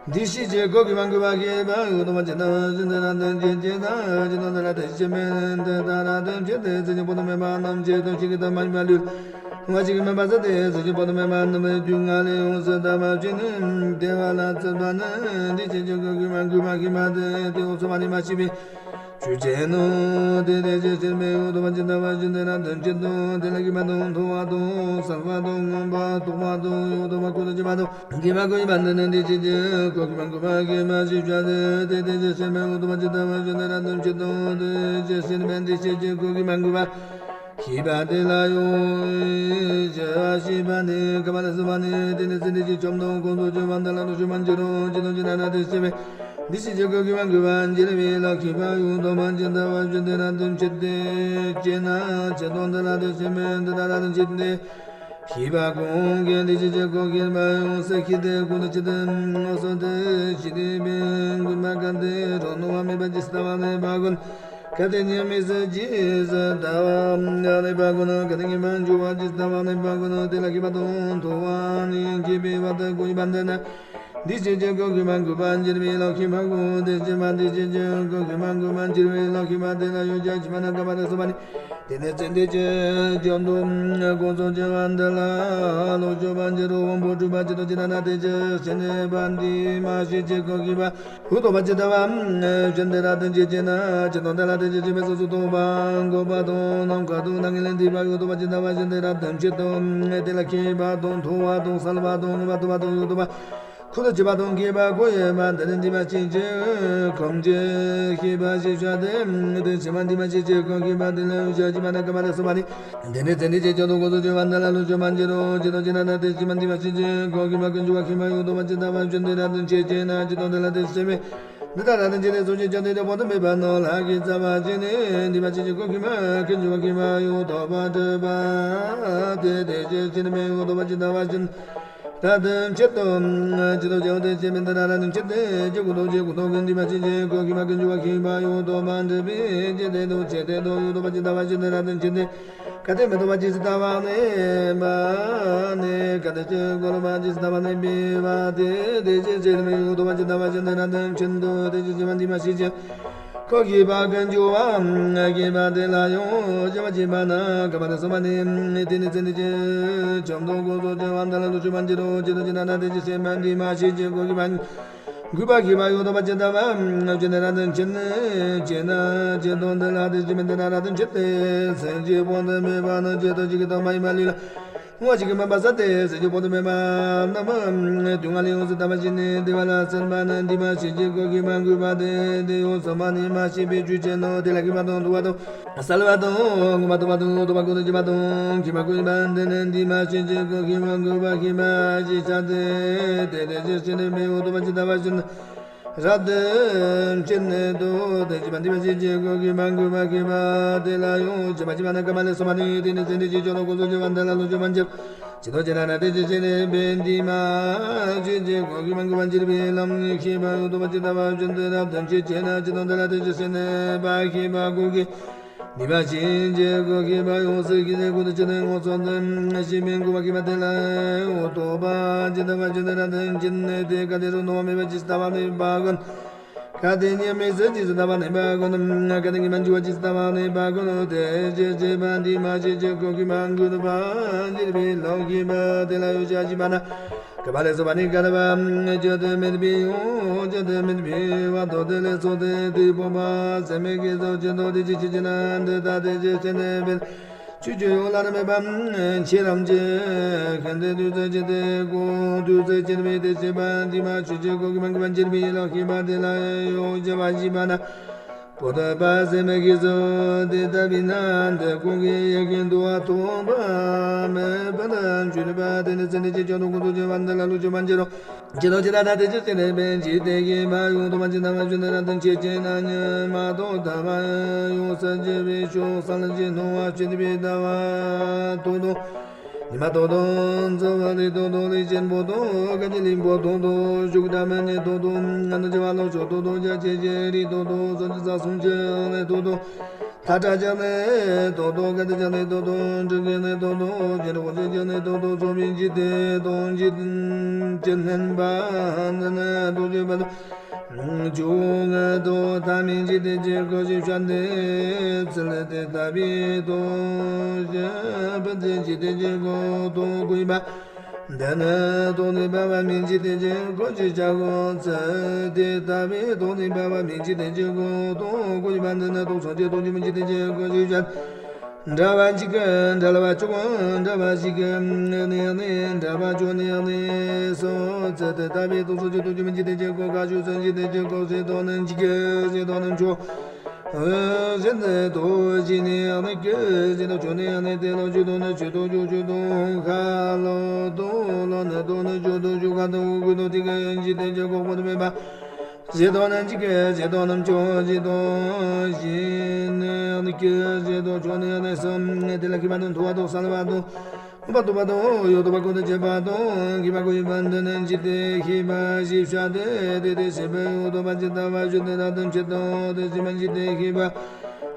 འདི་སྲིད་འཁོར་གྱི་མ་ཀུན་འབྱུང་བ་ཤེས་པ་ཡོད་དོ་བ། ཇི་ལྟ་བ་ཇི་ལྟར་དུ་མཁྱེན་ཅེ་ན། ཇི་ལྟར་དེ་ལ་དེ་ཇི་སྲིད་ནས་འདི་ལྟར་དུ་མཁྱེན་ཏེ། ཚེ་འདི་པོ་ཏི་མེད་པ་རྣམས་ཀྱི་རྟག་ཞིག་གི་ལྟར་མ་ཡིན་པ་ལུས་ལ་སྣང་བ་ཅི་གིས་མ་པ་སེམས་ཏེ། ཚེ་འདི་པོ་ཏི་མེད་པ་རྣམས་ཀྱི་རྒྱུད་ལྔ་ལས་ཡོངས་སུ་དག་པ་ཅན་ནི། དེ་བ་ལ་ཚུད་པ་ནི་འདི་སྲིད་འཁོར་གྱི་མ་ཀུན་འབྱུང་བ་ཤེས་པ་དེ་དེ་ཡོངས་སུ་མ་ནི་མ་ཤེས་པའི་ཆོས་ཅན་ནོ། དེ་དེ་ཇི་སྲིད་མི་ཡོད་དོ་བ། ཇི་ལྟ་བ་ཇི་ལྟར་དུ་མཁྱེན་ཏོ། དེ་ལ་མཁྱེན་པ་དང་མཐོང་བ་དང་གསལ་བ་དང་མངོན་པར་རྟོགས་པ་དང་ཡོད་དོ་བ། ཀུན་ཏུ་སྤྱོད་པ་དང་དགེ་བ་ཀུན་བྱེད་པ་འདི་ནི་འདི་སྲིད་འཁོར་གྱི་མ་ཀུན་འབྱུང་བ་ཤེས་པ་ཞེས་བྱ་སྟེ། དེ་དེ་ཇི་སྲིད་མི་ཡོད་དོ་བ། ཇི་ལྟ་བ་ཇི་ལྟར་དུ་མཁྱེན་ཏོ། དེ་ཇི་སྲིད་མི་འདི་སྲིད་འཁོར་གྱི་མ་ཀུན་འབྱུང་བ་ཤེས་པ་དེ་ལ་ཡང་ཆེ་བ་ཞེས་པ་ནི། ཀ་མ་ལས་སོ་མ་ནི་དེ་ནི་ཚེ་འདི་ཇི་འཇོམས་དང་འཁོར་ཚོགས་ཀྱི་བར་འདི་ལ་ལོག་ཤུགས་མ་འགྱུར་རོ། ཇི་ལྟར་ཇི་ལྟར་ན་དེ་སྲིད་མི་འདི་སྲིད་འཁོར་གྱི་མ་ཀུན་འབྱུང་བ་འགྱུར་བའི་ལམ་ཤེས་པ་ཡོད་དོ་བ། ཇི་ལྟ་བ་ཇི་ལྟར་དུ་མཁྱེན་ཏེ། ཅེ་ན། ཇི་ལྟར་དེ་ལ་དེ་སྲིད་མི་འདི་ལྟར་དུ་མཁྱེན་ཏེ། ཤེས་པ་ཀུན་གྱི་འདི་སྲིད་འཁོར་གྱི་མ་ཡོངས་སུ་ཤེས་ཏེ། ཀུན་ཏུ་སྤྱད་དེ་མངོན་སུམ་དུ་ཤེས་ཏེ་འབད་མགོན་པ་གལ་ཏེ་རང་སྣང་བ་མེད་པ་ཇི་ལྟ་བ་ནི་མ་ཀུན། གལ་ཏེ་ཉེས་དམིགས་སུ་རྗེས་སུ་ལྟ་བ་ནི་མ་ཀུན། གལ་ཏེ་ངེས་པར་འབྱུང་བ་ཇི་ལྟ་བ་ནི་མ་ཀུན། དེ་ལ་མཁྱེན་པ་དང་མཐོང་བ་ནི་མཁྱེན་པའི་བར་དུ་ཀུན་གྱི་བར་འདི་ནི། འདི་སྲིད་འཁོར་གྱི་མ་ཀུན་འབྱུང་བ་འགྱུར་བའི་ལམ་ཤེས་པ་ཀུན། དེ་ཕྱི་མ་འདི་སྲིད་འཁོར་གྱི་མ་ཀུན་འབྱུང་བའི་ལམ་ཤེས་པ་དེ་ལ་ཡང་ཆེ་བ་ཇི་མ་ན། ཀ་མ་ལས་སོ་མ་ནི་དེ་ནི་ཚེ་འདི་ཇི་འཇོམས་དང་འཁོར་ཚོགས་ཀྱི་བར་འདི་ལ་ལོག་ཤུགས་མ་འགྱུར་རོ། དབང་པོ་དྲུག་པ་ཇི་ལྟར་ཇི་ལྟར་ན་དེ་ཇི་སྲིད་ནས་འབད་འདི་མ་སྲིད་འཁོར་གྱི་མ་ཀུན་འབྱུང་བ་ཇི་ལྟ་བ་ཇི་ལྟར་དུ་མཁྱེན་ཅེ་ན། ཇི་ལྟར་དེ་ལ་དེ་ཇི་སྲིད་མི་སོ་སོར་རྟོག་པ་འགོག་པ་དང་ནམ་མཁའ་དང་ནམ་མཁའི་ལས་འདས་པ་ཡོད་དོ་བ། ཇི་ལྟ་བ་ཇི་ལྟར་དུ་མཁྱེན་ཏོ། དེ་ལ་མཁྱེན་པ་དང་མཐོང་བ་དང་གསལ་བ་དང་མངོན་པར་རྟོགས་པ་དང་ཡོད་དོ་བ། ཀུན་ཏུ་སྤྱོད་པ་དང་དགེ་བ་ཀུན་བྱེད་པ་འདི་ནི་འདུས་མ་བྱས་ཀྱི་ཁམས་ཀྱི་ཤེས་པ་ཞེས་བྱ་སྟེ། དེ་ཕྱི་མ་འདུས་མ་བྱས་ཀྱི་ཁམས་ཤེས་པ་དེ་ལ་ཡང་ཆེ་བ་ཇི་མ་ན། ཀ་མ་ལས་སོ་མ་ནི་དེ་ནི་ཚེ་འདི་ཇི་འཇོམས་དང་འཁོར་ཚོགས་ཀྱི་བར་འདི་ལ་ལོག་ཤུགས་མ་འགྱུར་རོ། ཇི་ལྟར་ཇི་ལྟར་ན་དེ་ཕྱི་མ་འདུས་མ་བྱས་ཀྱི་ཁམས་ཀྱི་མ་ཀུན་འབྱུང་བ་ཤེས་པ་ཡོད་དོ་བ། ཇི་ལྟ་བ་ཇི་ལྟར་དུ་མཁྱེན་ཅེ་ན། ཇི་ལྟར་དེ་ལ་དེ་ཕྱི་མ་འདི་ལྟར་དུ་མཁྱེན་ཏེ། ཚོགས་ཀྱི་འབྱུང་གནས་དེ་པོ་ཏི་མེད་པ་རྣམས་ལ་གེགས་བྱ་བ་ཅན་ནི། འདུས་མ་བྱས་ཀྱི་ཁམས་ཀྱི་མ་ཀུན་འབྱུང་བ་ཤེས་པ་ཡོད་དོ་བ། འདྲེས་པ་དེ་དེ་ཇི་སྲིད་མི་ཡོད་དོ་བ། ཇི་ལྟ་བ་ཇི་ལྟར་དུ་མཁྱེན་ཏོ། ཇི་ལྟར་ཇི་ལྟར་དེ་ཕྱི་མ་འདི་ལྟར་དུ་མཁྱེན་ཏེ། ཇི་སྐུ་ཐོག་ཇི་སྐུ་ཐོག་གི་འདུས་མ་བྱས་ཀྱི་ཁམས་ཀྱི་མ་ཀུན་འབྱུང་བ་ཤེས་པ་ཡོད་དོ་བ། འདྲེས་པའི་ཇི་སྟེ་དོ་ཇི་སྟེ་དོ་ཡོད་དོ་བ། ཇི་ལྟ་བ་ཇི་ལྟར་དུ་མཁྱེན་ཏེ། གལ་ཏེ་མི་ལྡོག་པ་ཇི་སྲིད་ལྟ་བ་ནས་པ་ནས། གལ་ཏེ་ཆོས་འཁོར་ལོ་པ་ཇི་སྲིད་ལྟ་བ་ནས་པའི་བ་དེ། དེ་ཕྱིར་ཆོས་ནི་མི་ལྡོག་པ་ཇི་ལྟ་བ་བཞིན་དུ་རབ་ཏུ་འཆད་དོ། དེ་ཕྱིར་ཆོས་པ་འདུས་མ་བྱས་ཀྱི་ཁོ་ཤེས་པ་ཀུན་འབྱུང་བ་ཤེས་པ་དེ་ལ་ཡང་ཞི་བར་བྱེད་པ་ན། ག་པ་ལས་གསུངས་པ་ནི། དེ་ནི་ཚེ་འདི་ཕྱི་ཆོས་མདོ་སྐོར་སོགས་ཀྱི་བར་མཐའ་ལ་ལོག་ཕྱོགས་མ་འགྱུར་རོ། ཇི་ལྟར་ཇི་ལྟར་ན་དེ་ཕྱིར་ཆོས་པ་འདུས་མ་བྱས་ཀྱི་ཁོ་ཤེས་པ་འགོད་པ་ཤེས་པ་ཡོད་དོ་པ་ཇི་ལྟ་བ་ཇི་ལྟར་རབ་ཏུ་འཆད་ནས་བྱས་ན། ཇི་ལྟར་འདི་ལ་དེ་ཕྱིར་མི་འདི་ལ་རབ་ཏུ་འཆད་དེ། སེམས་ཀྱི་དཔག་ཏུ་མེད་པ་རྣམས་ཇི་ལྟར་ཇི་སྐད་དུ་མ་ཡིན་པ་ལུས་ལ། བསྔོ་བ་ཞིག་གིས་མ་བ་ས་སྟེ། སེམས་ཀྱི་དཔག་ཏུ་མེད་པ་རྣམས་སྡུག་བསྔལ་ལས་ཡོངས་སུ་ཐར་བར་བྱས་ནས་བདེ་བ་ལ་སོགས་པ་རྣམས་འདུས་མ་བྱས་ཀྱི་ཁོ་ཤེས་པ་འགོད་པ་དེ་ཡང་གསུངས་པ་ནི་མ་ཤེས་པའི་ཆོས་ཅན་ནོ། དེ་ལ་མཁས་པ་དང་མཐོ་བ་དང་གསལ་བ་དང་ངོ་མ་མཐོ་བ་དང་མཐོ་བ་ཀུན་ཏུ་ཆེ་བ་དང་མཁས་པ་ཀུན་ཡོད་པ་འདི་ནི་འདུས་མ་བྱས་ཀྱི་ཁོ་ཤེས་པ་འགོད་པ་ཤེས་པ་ཞེས་བྱ་སྟེ། དེ་དེ་ཕྱིར་ཆོས་ནི་མི་ཡོད་དོ་པ་ཇི་ལྟ་བ་བཞིན། རབ་ཏུ་འཆད་ནས་དོ། དེ་ཕྱིར་མ་འདུས་པ་ཅན་གྱི་ཁོ་ཤེས་པ་འགོད་པ་ཤེས་པ་དེ་ལ་ཡང་ཞི་བར་བྱེད་པ་ན། ག་པ་ལས་གསུངས་པ་ནི། དེ་ནི་ཚེ་འདི་ཕྱི་ཆོས་མདོ་སྐོར་སོགས་ཀྱི་བར་མཐའ་ལ་ལོག་ཕྱོགས་མ་འགྱུར། ཇི་ལྟར་ཇི་ལྟར་ན་དེ་ཕྱིར་ཆོས་ནི་པའི་འདུས་མ་བྱས་ཀྱི་ཁོ་ཤེས་པ་འགོད་པར་འགྱུར་བའི་ལམ་ཤེས་པ་ཡོད་དོ་པ་ཇི་ལྟ་བ་བཞིན་དུ་རབ་ཏུ་འཆད་བྱས་ན། ཇི་ལྟར་འདི་ལ་དེ་ཕྱིར་ཆོས་ནི་པ་ཤེས་པ་ཀུན་གྱི་འདུས་མ་བྱས་ཀྱི་ཁོ་ཤེས་པ་ཡོངས་སུ་ཤེས་ཏེ་ཀུན་ཏུ་ཆེ་བའི་ངོ་བོ་དེ་ཤེས་པས་འགོད་པ་ཤེས་པ་དེ་ལ་ཡང་ལྡོག་པ་ཇི་ལྟ་བ་བཞིན་དུ་རབ་ཏུ་འཆད་ནས་དེ། གལ་ཏེ་རོ་ནོར་བ་མེད་པ་ཇི་སྲིད་ལྟ་བ་ནས་པ་ཀུན། གལ་ཏེ་ཉེས་དམིགས་སུ་ཇི་སྲིད་ལྟ་བ་ནས་པ་ཀུན། གལ་ཏེ་ཉི་མ་འགྱུར་བ་ཇི་སྲིད་ལྟ་བ་ནས་པ་ཀུན། དེ་ཕྱིར་ཆོས་པ་འདུས་མ་བྱས་ཀྱི་ཁོ་ཤེས་པ་འགོད་པར་འགྱུར་བའི་ལམ་ཤེས་པ་དེ་ལ་ཡང་ཞི་བར་བྱེད་པ་ན། ག་པ་ལས་གསུངས་པ་ནི། བསྐལ་པ་བརྗོད་དུ་མེད་པའི་ཡང་བརྗོད་དུ་མེད་པའི་བར་དུ། དེ་ལས་ཚོགས་ཏེ་དུས་འཕོས་པ་ཟད་མེད་ཀྱི་ཚོགས་ཀྱི་མདོ་དེ་ཕྱིར་ཆོས་ཅན། འདི་ལྟ་སྟེ་ཇི་སྲིད་ནས་པའི་ཆོས་ཀྱི་ཡུལ་བླ་ན་མེད་པ་ཆེས་ཐམས་ཅད་ཤིན་ཏུ་དུས་གསུམ་གྱི་དེ་ཀུན་དུས་གསུམ་གྱི་མི་དེ་ཤེས་པ་འདུས་མ་བྱས་ཀྱི་ཁོ་ཤེས་པ་འགོད་པར་འགྱུར་བའི་ལམ་ཤེས་པ་དེ་ལ་ཡང་ཞི་བར་བྱེད་པ་ན། པོ་ཏ་པ་ཟད་མེད་ཀྱི་ཚོགས་དེ་ལྟ་བས་ན། འདི་ཀུན་གྱི་ཡེ་ཤེས་འདུ་བ་ཐོགས་པ་མེད་པར་གྱུར་པ་དེ་ནི་ཚེ་འདི་ཕྱི་ཆོས་མདོ་སྐོར་སོགས་ཀྱི་བར་མཐའ་ལ་ལོག་ཕྱོགས་མ་འགྱུར་རོ། ཇི་ལྟར་ཇི་ལྟར་ན་དེ་ཕྱིར་ཆོས་ནི་པའི་འཇིག་རྟེན་གྱི་བར་ཡང་ལྡོག་པ་ཇི་ལྟ་བ་བཞིན་དུ་རབ་ཏུ་འཆད་བྱས་ན། ཉི་མ་དང་ཟླ་བ་ཡོངས་སུ་གྱུར་པའི་ཕྱོགས་གསལ་ཞིང་སྣང་བ་སྤྱོད་པའི་ཟླ་བ་དག་དང་། ཉི་མ་དག་དང་། འཚོ་བ་ལས་དག་དང་། ལས་ཅན་པོ་དང་། ག་ཅི་ལིང་པོ་དག་དང་། ཕྱུགས་འདྲ་མིན་ནི་དག་དང་། ནམ་དུ་བྱེད་པ་ལོ་ཕྱུགས་དག་དང་། རྒྱ་ཆེ་ཆེ་རིགས་དག་དང་། སོ་ཅི་ས་སུང་ཆེ་ལས་དག་དང་། ཐ་ཁྲ་ཅན་ལས་དག་དང་། ག་དུ་ཅན་ལས་དག་དང་། འབྲུ་གན་ལས་དག་དང་། རྒྱན་གོང་ཆེ་ཅན་ལས་དག་དང་། ཚོགས་པའི་འཇིག་རྟེན་དང་། འཇིག་རྟེན་ཅན་བསྣན་པ་འདི་ནི་དག་ཅེས་པ་དང་། བཅོ་ལྔ་དང་། ཐ་མའི་འཇིག་རྟེན་གྱི་སྐུ་ཞེས་བྱ་སྟེ། ཚུལ་དེ་ལྟ་བུའི་དོན་བཤད་པ་འཇིག་རྟེན་གྱི་སྐུ་དང་སྐུ་ཡིན་པ། འདི་ནི་སྟོང་ཉིད་འབར་བ་མིན་འཇིག་རྟེན་གྱི་སྐུ་ཞེས་བྱ་གོ། ཚུལ་དེ་ལྟ་བུའི་སྟོང་ཉིད་འབར་བ་མིན་འཇིག་རྟེན་གྱི་སྐུ་དང་སྐུ་ཡིན་པ། འདི་ནི་སྟོང་གསུམ་གྱི་སྟོང་ཉིད་མིན་འཇིག་རྟེན་གྱི་སྐུ་ཞེས་བྱ། འདྲ་བ་གཅིག་གི་འབྲེལ་བ་བཅུ་དགུ། འདྲ་བ་གཅིག་གི་ནས་ནི་འདྲ་བ་བཅུ་ནས་ནི་སོ། ཚུལ་དེ་ལྟ་བུའི་སྟོང་གསུམ་གྱི་སྟོང་ཉིད་མིན་འཇིག་རྟེན་གྱི་སྐུ། ཁ་ཕྱོགས་སུ་འཇིག་རྟེན་གྱི་སྐུ་ཞེས་དང་ནི་འཇིག་གི་ཞེས་དང་ནི་མཆོག་ཞེས་ནི་དོ་ཞེས་ནི་ནི་སྐུ་ཞེས་དང་ཕྱོགས་ནས་ནི་དེ་ལ་ཕྱོགས་དང་ནི་ཕྱོགས་དང་ཕྱོགས་ཕྱོགས་དང་། ཁ་ལོ་དང་ལོ་ནི་དང་ནི་ཕྱོགས་དང་ཕྱོགས་ཁ་དང་སྐུ་དང་དེ་གི་འཇིག་རྟེན་གྱི་སྐུ་དཔག་ཏུ་མེད་པ། ཞེས་དང་ནི་འཇིག་གི་ཞེས་དང་ནི་མཆོག་ཞེས་དང་ཞེས་ནི་སྐུ་ཞེས་དང་ཕྱོགས་ནས་ནི་གསུམ། དེ་ལ་མཁས་པ་དང་མཐོ་བ་དང་གསལ་བ་དང་། མངོན་པར་རྟོགས་པ་དང་ཡང་དག་པར་ཀུན་ཏུ་མཁྱེན་པ་དང་། མཁས་པ་ཀུན་ཡོད་པ་འདི་ནི་འཇིག་རྟེན་ཤེས་པ་ཞེས་བྱ་སྟེ། དེ་དེ་ཤེས་པས་ཡང་དག་པར་ཇི་ལྟ་བ་བཞིན་དུ་རབ་ཏུ་འཆད་དོ། དེ་ཕྱིར་མ་འཇིག་རྟེན་ཤེས་པ་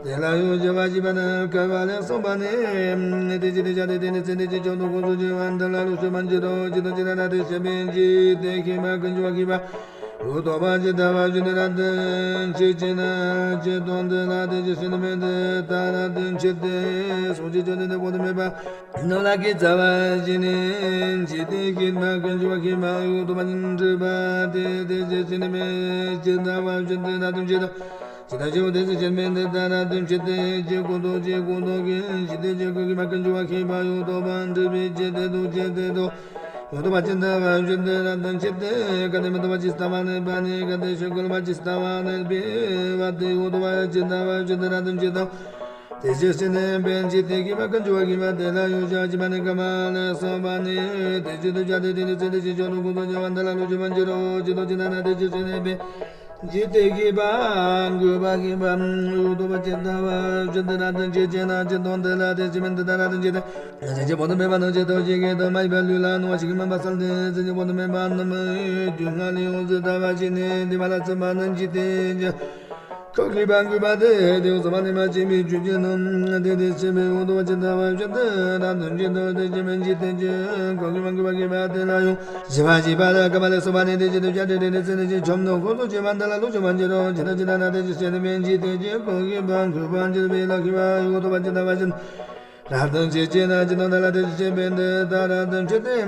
དེ་ལ་ཡང་ཞི་བར་བྱེད་པ་ན། བསྐལ་པ་ལས་གསུངས་པ་ནི། དེ་ཕྱིར་དེ་བྱ་སྟེ། དེ་ནི་ཚེ་འདི་ཕྱི་ཆོས་མདོ་སྐོར་སོགས་ཀྱི་བར་མཐའ་ལ་ལོག་ཕྱོགས་མ་འགྱུར་རོ། ཇི་ལྟར་ཇི་ལྟར་ན་དེ་ཤེས་པས་འཇིག་རྟེན་ཤེས་པ་ཀུན་འབྱུང་བ་ཤེས་པ་ཡང་དག་པ་ཇི་ལྟ་བ་བཞིན་དུ་རབ་ཏུ་འཆད་བྱས་ན། ཇི་ལྟར་འདི་ལ་དེ་ཕྱིར་ཆོས་ནི་པའི་འདི་ལྟར་རབ་ཏུ་འཆད་དེ། གསུང་གཅིག་ཅན་དེ་དཔག་ཏུ་མེད་པ་རྣམས་ལ་སྐད་རྩ་བ་ཞིག་ནས་འཇིག་རྟེན་ཤེས་པ་ཀུན་འབྱུང་བ་ཤེས་པ་ཡང་དག་པར་འགྲུབ་པ་སྟེ། དེ་ཕྱིར་ཆོས་ནི་པའི་ཇི་ལྟ་བ་བཞིན་དུ་རབ་ཏུ་འཆད་དོ། ཇི་ལྟར་ཆོས་དེ་ཕྱིར་ཆོས་ནི་པའི་འདི་ལྟར་རབ་ཏུ་འཆད་དེ། ཆོས་ཀུན་རྟོག་བཅས་ཀུན་རྟོག་གི་འཇིག་རྟེན་གྱི་སྐུ་ཤེས་པ་ཀུན་འབྱུང་བ་ཤེས་པ་ཡང་དག་པར་འགྲུབ་པའི་ཕྱིར་དེ་དང་ཆོས་དེ་དང་། ཡང་དག་པ་ཇི་ལྟ་བ་བཞིན་དུ་རབ་ཏུ་འཆད་དེ། གལ་ཏེ་མི་ལྡོག་པ་ཇི་སྲིད་ལྟ་བ་ནས་པ་ནས། གལ་ཏེ་ཆོས་འཁོར་ལོ་པ་ཇི་སྲིད་ལྟ་བ་ནས་པའི་བར་དུ། ཡང་དག་པ་ཇི་ལྟ་བ་བཞིན་དུ་རབ་ཏུ་འཆད་དོ། དེ་ཕྱིར་ཆོས་ནི་པའི་འཇིག་རྟེན་ཤེས་པ་ཀུན་འབྱུང་བ་ཤེས་པ་དེ་ལ་ཡང་ཞི་བར་བྱེད་པ་ན། བསྐལ་པ་ལས་གསུངས་པ་ནི། དེ་ཕྱིར་དེ་བྱ་སྟེ། དེ་ནི་ཚེ་འདི་ཕྱི་ཆོས་མདོ་སྐོར་སོགས་ཀྱི་བར་མཐའ་ལ་ལོག་ཕྱོགས་མ་འགྱུར་རོ། ཇི་ལྟར་ཇི་ལྟར་ན་དེ་ཕྱིར་ཆོས་ནི་པའི་འཇིག་རྟེན་ཤེས་པ་འགོད་པ་ཤེས་པ་ཡང་དག་པ་ཇི་ལྟ་བ་བཞིན་དུ་རབ་ཏུ་འཆད་བྱས་ན། ཇི་ལྟར་འདི་ལ་དེ་ཕྱིར་མི་འདི་ལྟར་རབ་ཏུ་འཆད་དེ། སེམས་ཅན་དཔག་ཏུ་མེད་པ་རྣམས་ཇི་ལྟར་ཇི་སྐད་དུ་མ་ཡིན་པ་ལུས་ལ་སྣང་བ་ཞིག་གིས་མ་བ་ས་སྟེ། སེམས་ཅན་དཔག་ཏུ་མེད་པ་རྣམས་སྡུག་བསྔལ་ལས་ཡོངས་སུ་ཐར་བར་བྱས་ནས་བདེ་བ་ལ་སོགས་པ་རྣམས་འཇིག་རྟེན་གྱི་ ཁོ་གི་བ་གུས་པ་དེ་དེའུ་ཚོ་མ་ནི་མ་ཅི་མི་ཆུ་ཅན་ནམ་དེ་དེ་ཤེས་པའི་འོ་དོ་བ་ཅི་ད་བ་ཅི་ད་ར་དོན་ཅི་དོ་དེ་ཅི་མན་ཅི་དེ་ཅི་ཁོ་གི་བ་གུས་པ་གི་བ་དེ་ལ་ཡོང་ཞི་བ་ཞི་བ་ལ་ཀ་མ་ལ་སོ་བ་ནི་དེ་ཅི་དེ་ཅི་དེ་དེ་ནི་ཚེ་ནི་ཅི་ཆོམ་ནོ་ཁོ་ཚོ་ཅི་མ་འདི་ལ་ལུ་ཅི་མ་ཅི་རོ་ཅི་ད་ཅི་ད་ན་དེ་ཅི་ཤེས་ནི་མན་ཅི་དེ་ཅི་ཁོ་གི་བ་གུས་པ་ཅི་བའི་ལ་གི་བ་འོ་དོ་བ་ཅི་ད་བ་ཅི། ར་དོན་ཅི་ཅི་ན་ཅི་དོན་དེ་ལ་དེ་ཅི་ཅི་བན་དེ་ད་ར་དོན་ཅི་དེ་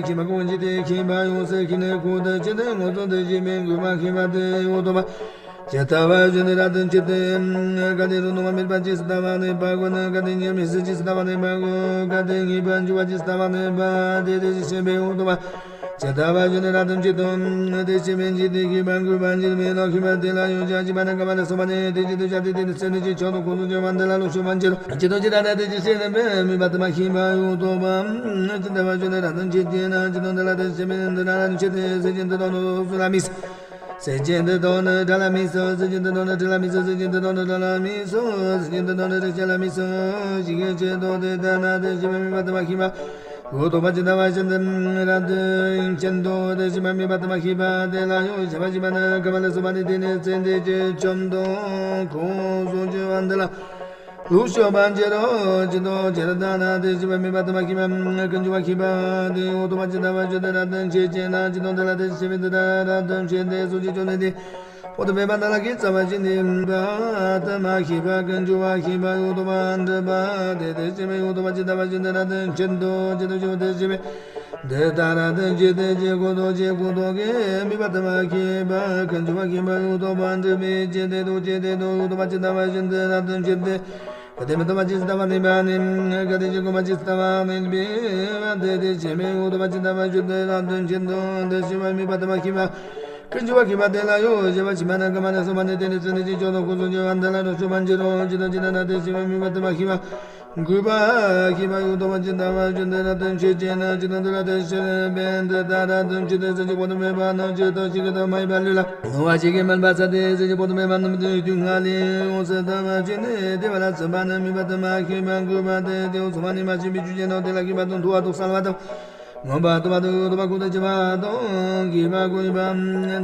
ཁྱི་མ་ཀུན་ཅི་དེ་ཁྱི་མ་ཡོང་སེ་ཁྱི་ནི་ཁུ་དེ་ཅི་དེ་ངོ་ཚོ་དེ་ཅི་མེ་གུ་མ་ཁྱི་མ་དེ་ཡོ་དོ་མ། ཅི་ད་བ་ཅི་ནི་ར་དོན་ཅི་དེ་ག་དེ་རུ་ནུ་མ་མེད་པ་ཅི་སི་ད་བ་ནི་པ་གོ་ནི་ག་དེ་ཉི་མི་སི་ཅི་སི་ད་བ་ནི་པ་གོ་ག་དེ་ཉི་པ་འཇུ་བ་ཅི་སི་ད་བ་ནི་པ་དེ་དེ་ཅི་ཤེས་པའི་ཡོ་དོ་མ། ཇི་ལྟ་བ་བཞིན་ར་དོན་ཅི་དང་། དེ་ཕྱི་མིན་གྱི་དེ་ཁྱི་བ་གུས་པ་འཇིགས་མེད་ལ་ཁྱི་བ་དེ་ལ་ཡོད་ཅག་ཅི་བ་ན་ཀ་བ་ལ་སོ་བ་ནི་དེ་ཅི་དུ་ཅག་དེ་དེ་ནི་སེ་ནི་ཅི་ཆོག་ཏུ་ཁོ་ཚོ་ཅི་བ་འདི་ལ་ལོ་ཤུ་བ་འཇིགས་རོ། ཅི་དོ་ཅི་ར་ད་དེ་ཅི་ཤེས་ནི་མེ་མི་བ་དུ་མ་ཤི་བ་ཡོད་དོ་བ། ཇི་ལྟ་བ་བཞིན་ར་དོན་ཅི་ཅི་ན་ཅི་དོ་འདི་ལ་དེ་ཕྱི་མིན་འདི་ལ་ར་ཅི་དེ་སེ་ཅི་འདི་དོ་ནོ་སུ་ལ་མི་སེ། སེ་ཅི་འདི་དོ་ནི་དྲ་ལ་མི་སེ། སེ་ཅི་འདི་དོ་ནི་དྲ་ལ་མི་སེ། སེ་ཅི་འདི་དོ་ནི་དྲ་ལ་མི་སེ། སེ་ཅི་འདི་དོ་ནི་དྲ་ཅ་ལ་མི་སེ། ཞི་གེ་ཅི་དོ་དེ་ད་ན་དེ་ཕྱི་མིན་མི་བ་དུ་མ་ཤི་བ། འོ་དོ་བ་ཅི་ད་བ་ཅི་འདི་ར་དོན་ཅི་དོ་དེ་ཕྱི་མ་མི་བ་དུ་མ་ཤི་བ་དེ་ལ་ཡོད་ཞི་བ་ཞི་བ་ན་ཀ་མ་ལ་སོ་བ་ནི་དེ་ནི་ཚེ་འདི་ཅི་ཆོམ་དོ་ཁོ་སོ་ཅི་བ་འདི་ལ་ལུ་ཤོ་བ་ཅི་རོ་ཅི་དོ་ཅི་ར་ད་ན་དེ་ཕྱི་མ་མི་བ་དུ་མ་ཤི་བ་ཀུན་ཅི་བ་ཤི་བ་དེ་འོ་དོ་བ་ཅི་ད་བ་ཅི་འདི་ར་དོན་ཅི་ཅི་ན་ཅི་དོ་འདི་ལ་དེ་ཕྱི་མི་འདི་ད་ར་དོན་ཅི་དེ་སོ་ཅི་ཅོ་ནི་དེ། པོ་ཏི་བེ་མ་ན་ལ་གི་ཙ་བ་ཅི་ནི་བ་ཏ་མ་ཤི་བ་ཀུན་ཅུ་བ་ཤི་བ་ཡོ་དོ་བ་འདི་བ་དེ་དེ་ཅི་མེ་ཡོ་དོ་བ་ཅི་ད་བ་ཅི་འདི་ར་དོན་ཅི་དོ་ཅི་དོ་ཅི་དེ་ཅི་མེ་འདི་ད་ར་དོན་ཅི་དེ་ཅི་གོ་དོ་ཅི་གོ་དོ་གི་མི་བ་ཏ་མ་ཤི་བ་ཀུན་ཅུ་བ་ཤི་བ་ཡོ་དོ་བ་འདི་མེ་ཅི་དེ་དོ་ཅི་དེ་དོ་ཡོ་དོ་བ་ཅི་ད་བ་ཅི་འདི་ར་དོན་ཅི་དེ། ག་དེ་མི་ཏ་མ་ཅི་ད་བ་ནི་བ་ནི་ག་དེ་ཅི་གོ་མ་ཅི་ད་བ་ནི་བི་བ་དེ་དེ་ཅི་མེ་ཡོ་དོ་བ་ཅི་ད་བ་ཅི་འདི་ར་དོན་ཅི་དོ་དེ་ཅི་མ་མི་བ་ཏ་མ་ཤི་བ། ཀུན་ཅུ་བ་ཤི་བ་དེ་ལ་ཡོད་ཞི་བ་ཤི་མ་ན་ཀ་མ་ན་སོ་མ་ནི་དེ་ནི་ཚེ་ནི་ཅི་ཅོ་ནོ་ཁོ་ཚོ་ཅི་བ་འདི་ལ་རོ་ཤུ་མ་ཅི་རོ་ཅི་དོ་ཅི་ན་ན་དེ་ཤི་བ་མི་བ་དུ་མ་ཤི་བ་གུས་པ་ཤི་བ་ཡོད་དོ་བ་ཅི་ད་བ་ཅི་འདི་ར་དོན་ཅི་ཅི་ན་ཅི་དོ་འདི་ར་དོན་ཤི་རེ་བན་དི་ད་ར་དོན་ཅི་དེ་ཚེ་ཅི་པོ་དུ་མེ་བ་ན་ཅི་དོ་ཅི་གི་དོ་མ་ཡི་བ་ལུ་ལ་ནོ་བ་ཅི་གི་མན་པ་ས་དེ་ཚེ་ཅི་པོ་དུ་མེ་བ་ནམ་དུ་དུ་ང་ལི་འོ་ས་ད་བ་ཅི་ནི་དེ་བ་ལ་ཚུ་བ་ན་མི་བ་དུ་མ་ཤི་བ་གུས་པ་དེ་དེ་འོ་ཚུ་བ་ནི་མ་ཅི་བི་ཅུ་ཅི་ནོ་དེ་ལ་གི་བ་དུ་དུ་བ་དུ་ས་ལ་བ་དུ། མངོན་པ་ཐོབ་པ་དང་ཡོད་པ་ཀུན་ཏུ་སྐྱེ་བ་དང་། སྐྱེ་བ་ཀུན་ཡོད་པ་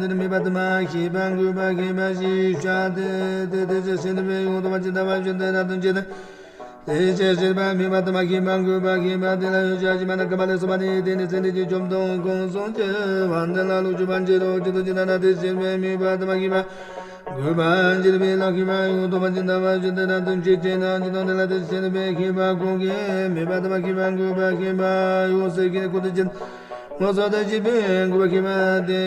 འདི་ནི་མེད་པ་དུ་མ་ཤེས་པ་འགོད་པ་ཤེས་པ་ཞེས་བྱ་སྟེ། དེ་དེ་ཅི་ཕྱིར་ནི་བས་ཡོད་དོ་བ་ཅི་ལྟ་བ་བཞིན་དུ་རབ་ཏུ་འབྱེད་དེ། དེ་ཅི་ཕྱིར་པ་མེད་པ་དུ་མ་ཤེས་པ་འགོད་པ་ཤེས་པ་དེ་ལ་ཡོད་བྱ་ཞེས་པ་ན་ཀ་མ་ལས་སོ་པ་ནི་དེ་ནི་ཚེ་འདི་ཀྱི་བཅོམ་དང་གང་སོང་སྐྱེ་བ་འདི་ལ་ལོག་ཅི་བ་འབྱེད་དོ་ཅི་དོ་ཅི་ན་ན་དེ་ཕྱིར་པས་མེད་པ་དུ་མ་ཤེས་པ། འགོད་པ་འབྱེད་པའི་ལ་ཤེས་པ་ཡོད་དོ་བ་ཅི་ལྟ་བ་བཞིན་དུ་རབ་ཏུ་འབྱེད་ཅེ་ན་ཅི་དང་དེ་ལ་དེ་ཕྱིར་པས་ཤེས་པ་ཁོང་གིས་མེད་པ་དུ་མ་ཤེས་པ་འགོད་པ་ཤེས་པ་ཡོད་ཟེར་གྱི་ཁོ་དུ་ཅི། ངོ་སོ་དེ་ཅི་པས་འགོད་པ་ཤེས་པ་དེ་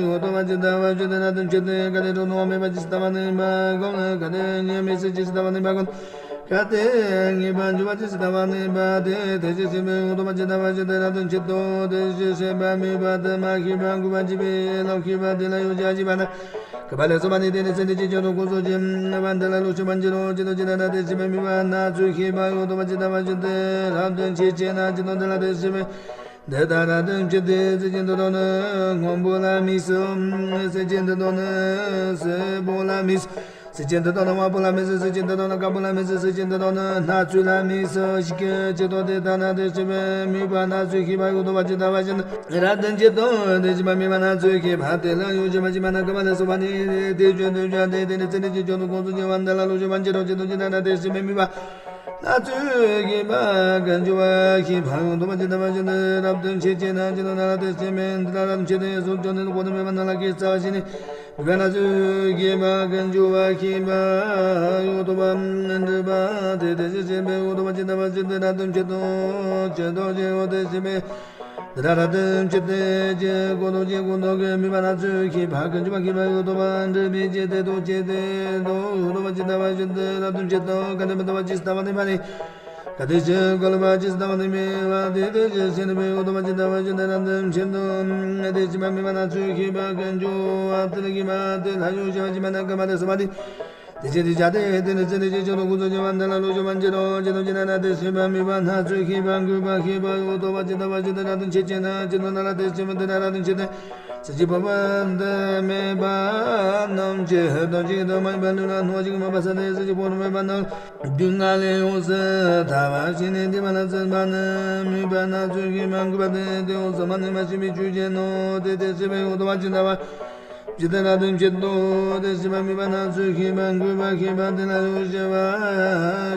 ཡོད་དོ་བ་ཅི་ལྟ་བ་བཞིན་དུ་རབ་ཏུ་འབྱེད་དེ་ག་དེ་འགྲོ་ནོ་མེད་པ་ཅི་ལྟ་བ་ནི་མ་གོང་ག་དེ་ཉེ་མི་སྲིད་ཅི་ལྟ་བ་ནི་མ་གོང་ག་དེ་ངེས་པ་འཇུག་པ་ཅི་ལྟ་བ་ནི་མ་དེ་དེ་ཅི་ཤེས་པས་ཡོད་དོ་བ་ཅི་ལྟ་བ་བཞིན་དུ་རབ་ཏུ་འབྱེད་དོ། དེ་ཅི་ཤེས་པ་མེད་པ་དུ་མ་ཤེས་པ་འགོད་པ་འབྱེད་པའི་ལ་ཤེས་པ་དེ་ལ་ཡོད་བྱ་ཞེས་པ་ན། ཀ་མ་ལས་སོ་པ་ནི་དེ་ནི་ཚེ་འདི་ཀྱི་ཆོག་ཏུ་ཁོ་སོ་ཅི་བ་འདི་ལ་ལོག་ཅི་བ་འབྱེད་དོ་ཅི་དོ་ཅི་ན་ན་དེ་ཤེས་པ་མེད་པ་ན་ཚུལ་ཤེས་པ་ཡོད་དོ་བ་ཅི་ལྟ་བ་བཞིན་དུ་རབ་ཏུ་འབྱེད་ཅེ་ན་ཅི་དང་དེ་ལ་དེ་ཤེས་པས། འདི་ལྟར་རབ་ཏུ་འབྱེད་དེ་སྲིད་ཅན་དུ་དོན་ནི་སྔོན་པོ་ལ་དམིགས་སོ། སྲིད་ཅན་དུ་དོན་ནི་སེར་པོ་ལ་དམིགས་སོ། སྲིད་ཅན་དུ་དོན་ནི་དམར་པོ་ལ་དམིགས་སོ། སྲིད་ཅན་དུ་དོན་ནི་དཀར་པོ་ལ་དམིགས་སོ། སྲིད་ཅན་དུ་དོན་ནི་སྣ་ཚོགས་ལ་དམིགས་སོ། ཞིག་གི་ཅི་དོ་དེ་ལྟ་ན་དེ་ཤེས་པས་མེད་པ་ན་ཚུལ་ཤེས་པ་ཡོད་དོ་བ་ཅི་ལྟ་བ་བཞིན་དུ་རབ་ཏུ་འབྱེད་དོ། དེ་ཅི་མ་མེད་པ་ན་ཚུལ་ཤེས་པ་དེ་ལ་ཡོད་ཅི་མ་ཅི་མ་ན་ཀ་མ་ལས་སོ་པ་ནི་དེ་བྱོན་དུ་བྱ་སྟེ་དེ་ནི་ཚེ་འདི་ཀྱི་ཆོག་ཏུ་ཁོ་སོ་ཅི་བ་འདི་ལ་ལོག་ཅི་བ་འབྱེད་དོ་ཅི་དོ་ཅི་ན་ན་དེ་ཤེས་པས་མེད་པ། ན་ཚུལ་ཤེས་པ་ཀུན་འབྱེད་པ་ཤེས་པ་ཡོད་དོ་བ་ཅི་ལྟ་བ་བཞིན་དུ་རབ་ཏུ་འབྱེད་ཅེ་ན་ཅི་དང་དེ་ལ་དེ་ཤེས་པས། འདི་ལ་རབ་ཏུ་འབྱེད་དེ་སོ་ཅོ་ནི་གོ་དུ་མེད་པ་ན་ལ་ཀི་རྩ་བ་ཤེས་ནི། འདི་ན་ཚུལ་ཤེས་པ་ཀུན་འབྱེད་པ་ཤེས་པ་ཡོད་དོ་བ་འབྱེད་པ་དེ་དེ་ཤེས་པས་ཡོད་དོ་བ་ཅི་ལྟ་བ་བཞིན་དུ་རབ་ཏུ་འབྱེད་དོ། འབྱེད་དོ་ཅི་ཡོད་དེ་ཤེས་པས། འདི་ལ་རབ་ཏུ་འབྱེད་དེ་ཅི་གོ་དོ་ཅི་གོ་དོ་གི་མེད་པ་ན་ཚུལ་ཤེས་པ་ཀུན་འབྱེད་པ་ཤེས་པ་ཡོད་དོ་བ་འབྱེད་པའི་ཅི་དེ་དོ་ཅི་དེ་དོ་ཡོད་དོ་བ་ཅི་ལྟ་བ་བཞིན་དུ་རབ་ཏུ་འབྱེད་དོ། ག་དེ་མི་ལྟ་བ་ཅི་ལྟ་བ་ནི་མ་ནི། ག་དེ་ཅི་གོ་ལ་བ་ཅི་ལྟ་བ་ནི་མེད་པ་དེ་དེ་ཅི་ཤེས་ནི་མེད་ཡོད་དོ་བ་ཅི་ལྟ་བ་ཅི་ལྟ་རབ་ཏུ་འབྱེད་དོ། དེ་ཅི་མ་མེད་པ་ན་ཚུལ་ཤེས་པ་ཀུན་འབྱེད་པ་དེ་ལ་ཤེས་པ་དེ་ལ་ཡོད་ཅི་བ་ཅི་མ་ན་ཀ་མ་ལས་སོ་པ་ནི། དེ་ཅི་དེ་བྱ་དེ་དེ་ནི་ཚེ་འདི་ཀྱི་ཆོག་ཏུ་ཁོ་སོ་ཅི་བ་འདི་ལ་ལོག་ཅི་བ་འབྱེད་དོ་ཅི་དོ་ཅི་ན་ན་དེ་ཤེས་པ་མེད་པ་ན་ཚུལ་ཤེས་པ་འགོད་པ་ཤེས་པ་ཡོད་དོ་བ་ཅི་ལྟ་བ་ཅི་ལྟ་རབ་ཏུ་འབྱེད་ཅེ་ན་ཅི་དང་དེ་ལ་དེ་ཤེས་པ་འདི་ན་རབ་ཏུ་འབྱེད་དེ། སྲིད་ཞིའི་འཕོ་བ་འདི་མེད་པ་རྣམས་ཀྱི་དོན་གཅིག་ཏུ་མ་ཡིན་པ་ལུས་ལ་སྣང་བ་གཅིག་མ་པ་ས་དེ་སྲིད་ཞིའི་འཕོ་བ་མེད་པ་རྣམས་སྡུག་བསྔལ་ལས་ཡོངས་སུ་ཐར་བ་ཞིག་ནི་འདི་མ་ལ་ཟིན་པ་ནི་མེད་པ་ན་ཚུལ་ཤེས་པ་འགོད་པ་དེ་དེ་ཡོངས་སུ་མ་ནི་མ་ཤེས་པའི་ཆོས་ཅན་ནོ། དེ་དེ་ཤེས་པས་ཡོད་དོ་བ་ཅི་ལྟ་བ། ཇི་ལྟར་རབ་ཏུ་བྱེད་དོ། དེ་བཞིན་པ་མིག་པ་སྣ་ཚོགས་ཤེས་པ་མགུ་པ་ཤེས་པ་དེ་ལ་ཡོད་ཤེས་པ་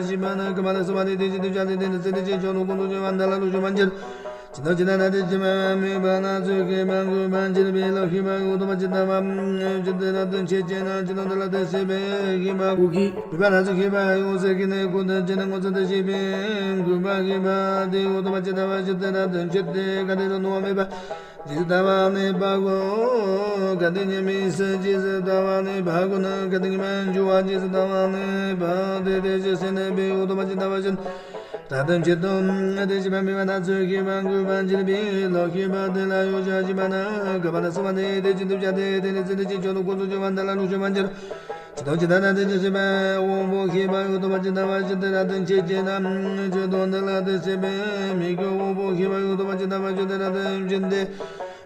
ཤེས་པ་ན་ཀ་མ་ལ་སོ་མ་ནི་དེ་ཇི་ལྟར་བྱ་དེ་དེ་ནི་ཚེ་འདི་ཕྱི་ཕྱོགས་ནོ་ཀུན་ཏུ་བྱེད་པ་འདི་ལ་ལུགས་ཤོ་མ་འགྱུར། ཇི་ལྟར་ཇི་ལྟར་ན་དེ་བཞིན་པ་མིག་པ་སྣ་ཚོགས་ཤེས་པ་མགུ་པ་འགྱུར་བའི་ལོག་ཤེས་པ་འོ་ཏོ་པ་ཇི་ལྟ་བ་ཇི་ལྟར་རབ་ཏུ་བྱེད་ཅེ་ན་ཇི་ལྟར་འདི་ལ་དེ་ཤེས་པས་ཤེས་པ་ཀུ་ཤེས་མིག་པ་སྣ་ཚོགས་ཤེས་པ་ཡོད་ཟེར་གི་ནི་ཀུན་ཏུ་བྱེད་ནི་ངོ་ཚ་དེ་ཤེས་པས་མགུ་པ་ཤེས་པ་དེ་འོ་ཏོ་པ་ཇི་ལྟ་བ་ཇི་ལྟར་རབ་ཏུ་བྱེད་དེ་ག་དེ་རུ་ནོ་བ་མེད་པ། ཇི་ལྟ་བ་ནི་བག་གོ། ག་དེ་ཉི་མའི་སྲིད་ཇི་ལྟ་བ་ནི་བག་གོ་ན། ག་དེ་ཉི་མ་འགྱུར་བ་ཇི་ལྟ་བ་ནི་བག་དེ་དེ་ཇི་སྲིད་ནི་བེ་འོ་ཏོ་པ་ཇི་ལྟ་བ་ཇི་ལྟར་རབ་ཏུ་བྱེད་དོ། དེ་བཞིན་པ་མིག་པ་སྣ་ཚོགས་ཤེས་པ་མགུ་པ་འགྱུར་བའི་ལོག་ཤེས་པ་དེ་ལ་ཡོད་ཤེས་པ་ན་ཀ་མ་ལ་སོ་མ་ནི་དེ་ཇི་ལྟར་བྱ་དེ་དེ་ནི་ཚེ་འདི་ཕྱི་ཕྱོགས་ནོ་ཀུན་ཏུ་བྱེད་པ་འདི་ལ་ལུགས་ཤོ་མ་འགྱུར། ཇི་ལྟར་ཇི་ལྟར་ན་དེ་ཇི་སྲིད་པའི་དབང་པོ་ཤེས་པ་འོ་ཏོ་པ་ཇི་ལྟ་བ་ཇི་ལྟར་རབ་ཏུ་བྱེད་ཅེ་ན། ཇི་ལྟར་འདི་ལ་དེ་སྲིད་པའི་མིག་གི་དབང་པོ་ཤེས་པ་འོ་ཏོ་པ་ཇི་ལྟ་བ་ཇི་ལྟར་རབ་ཏུ་བྱེད་དེ།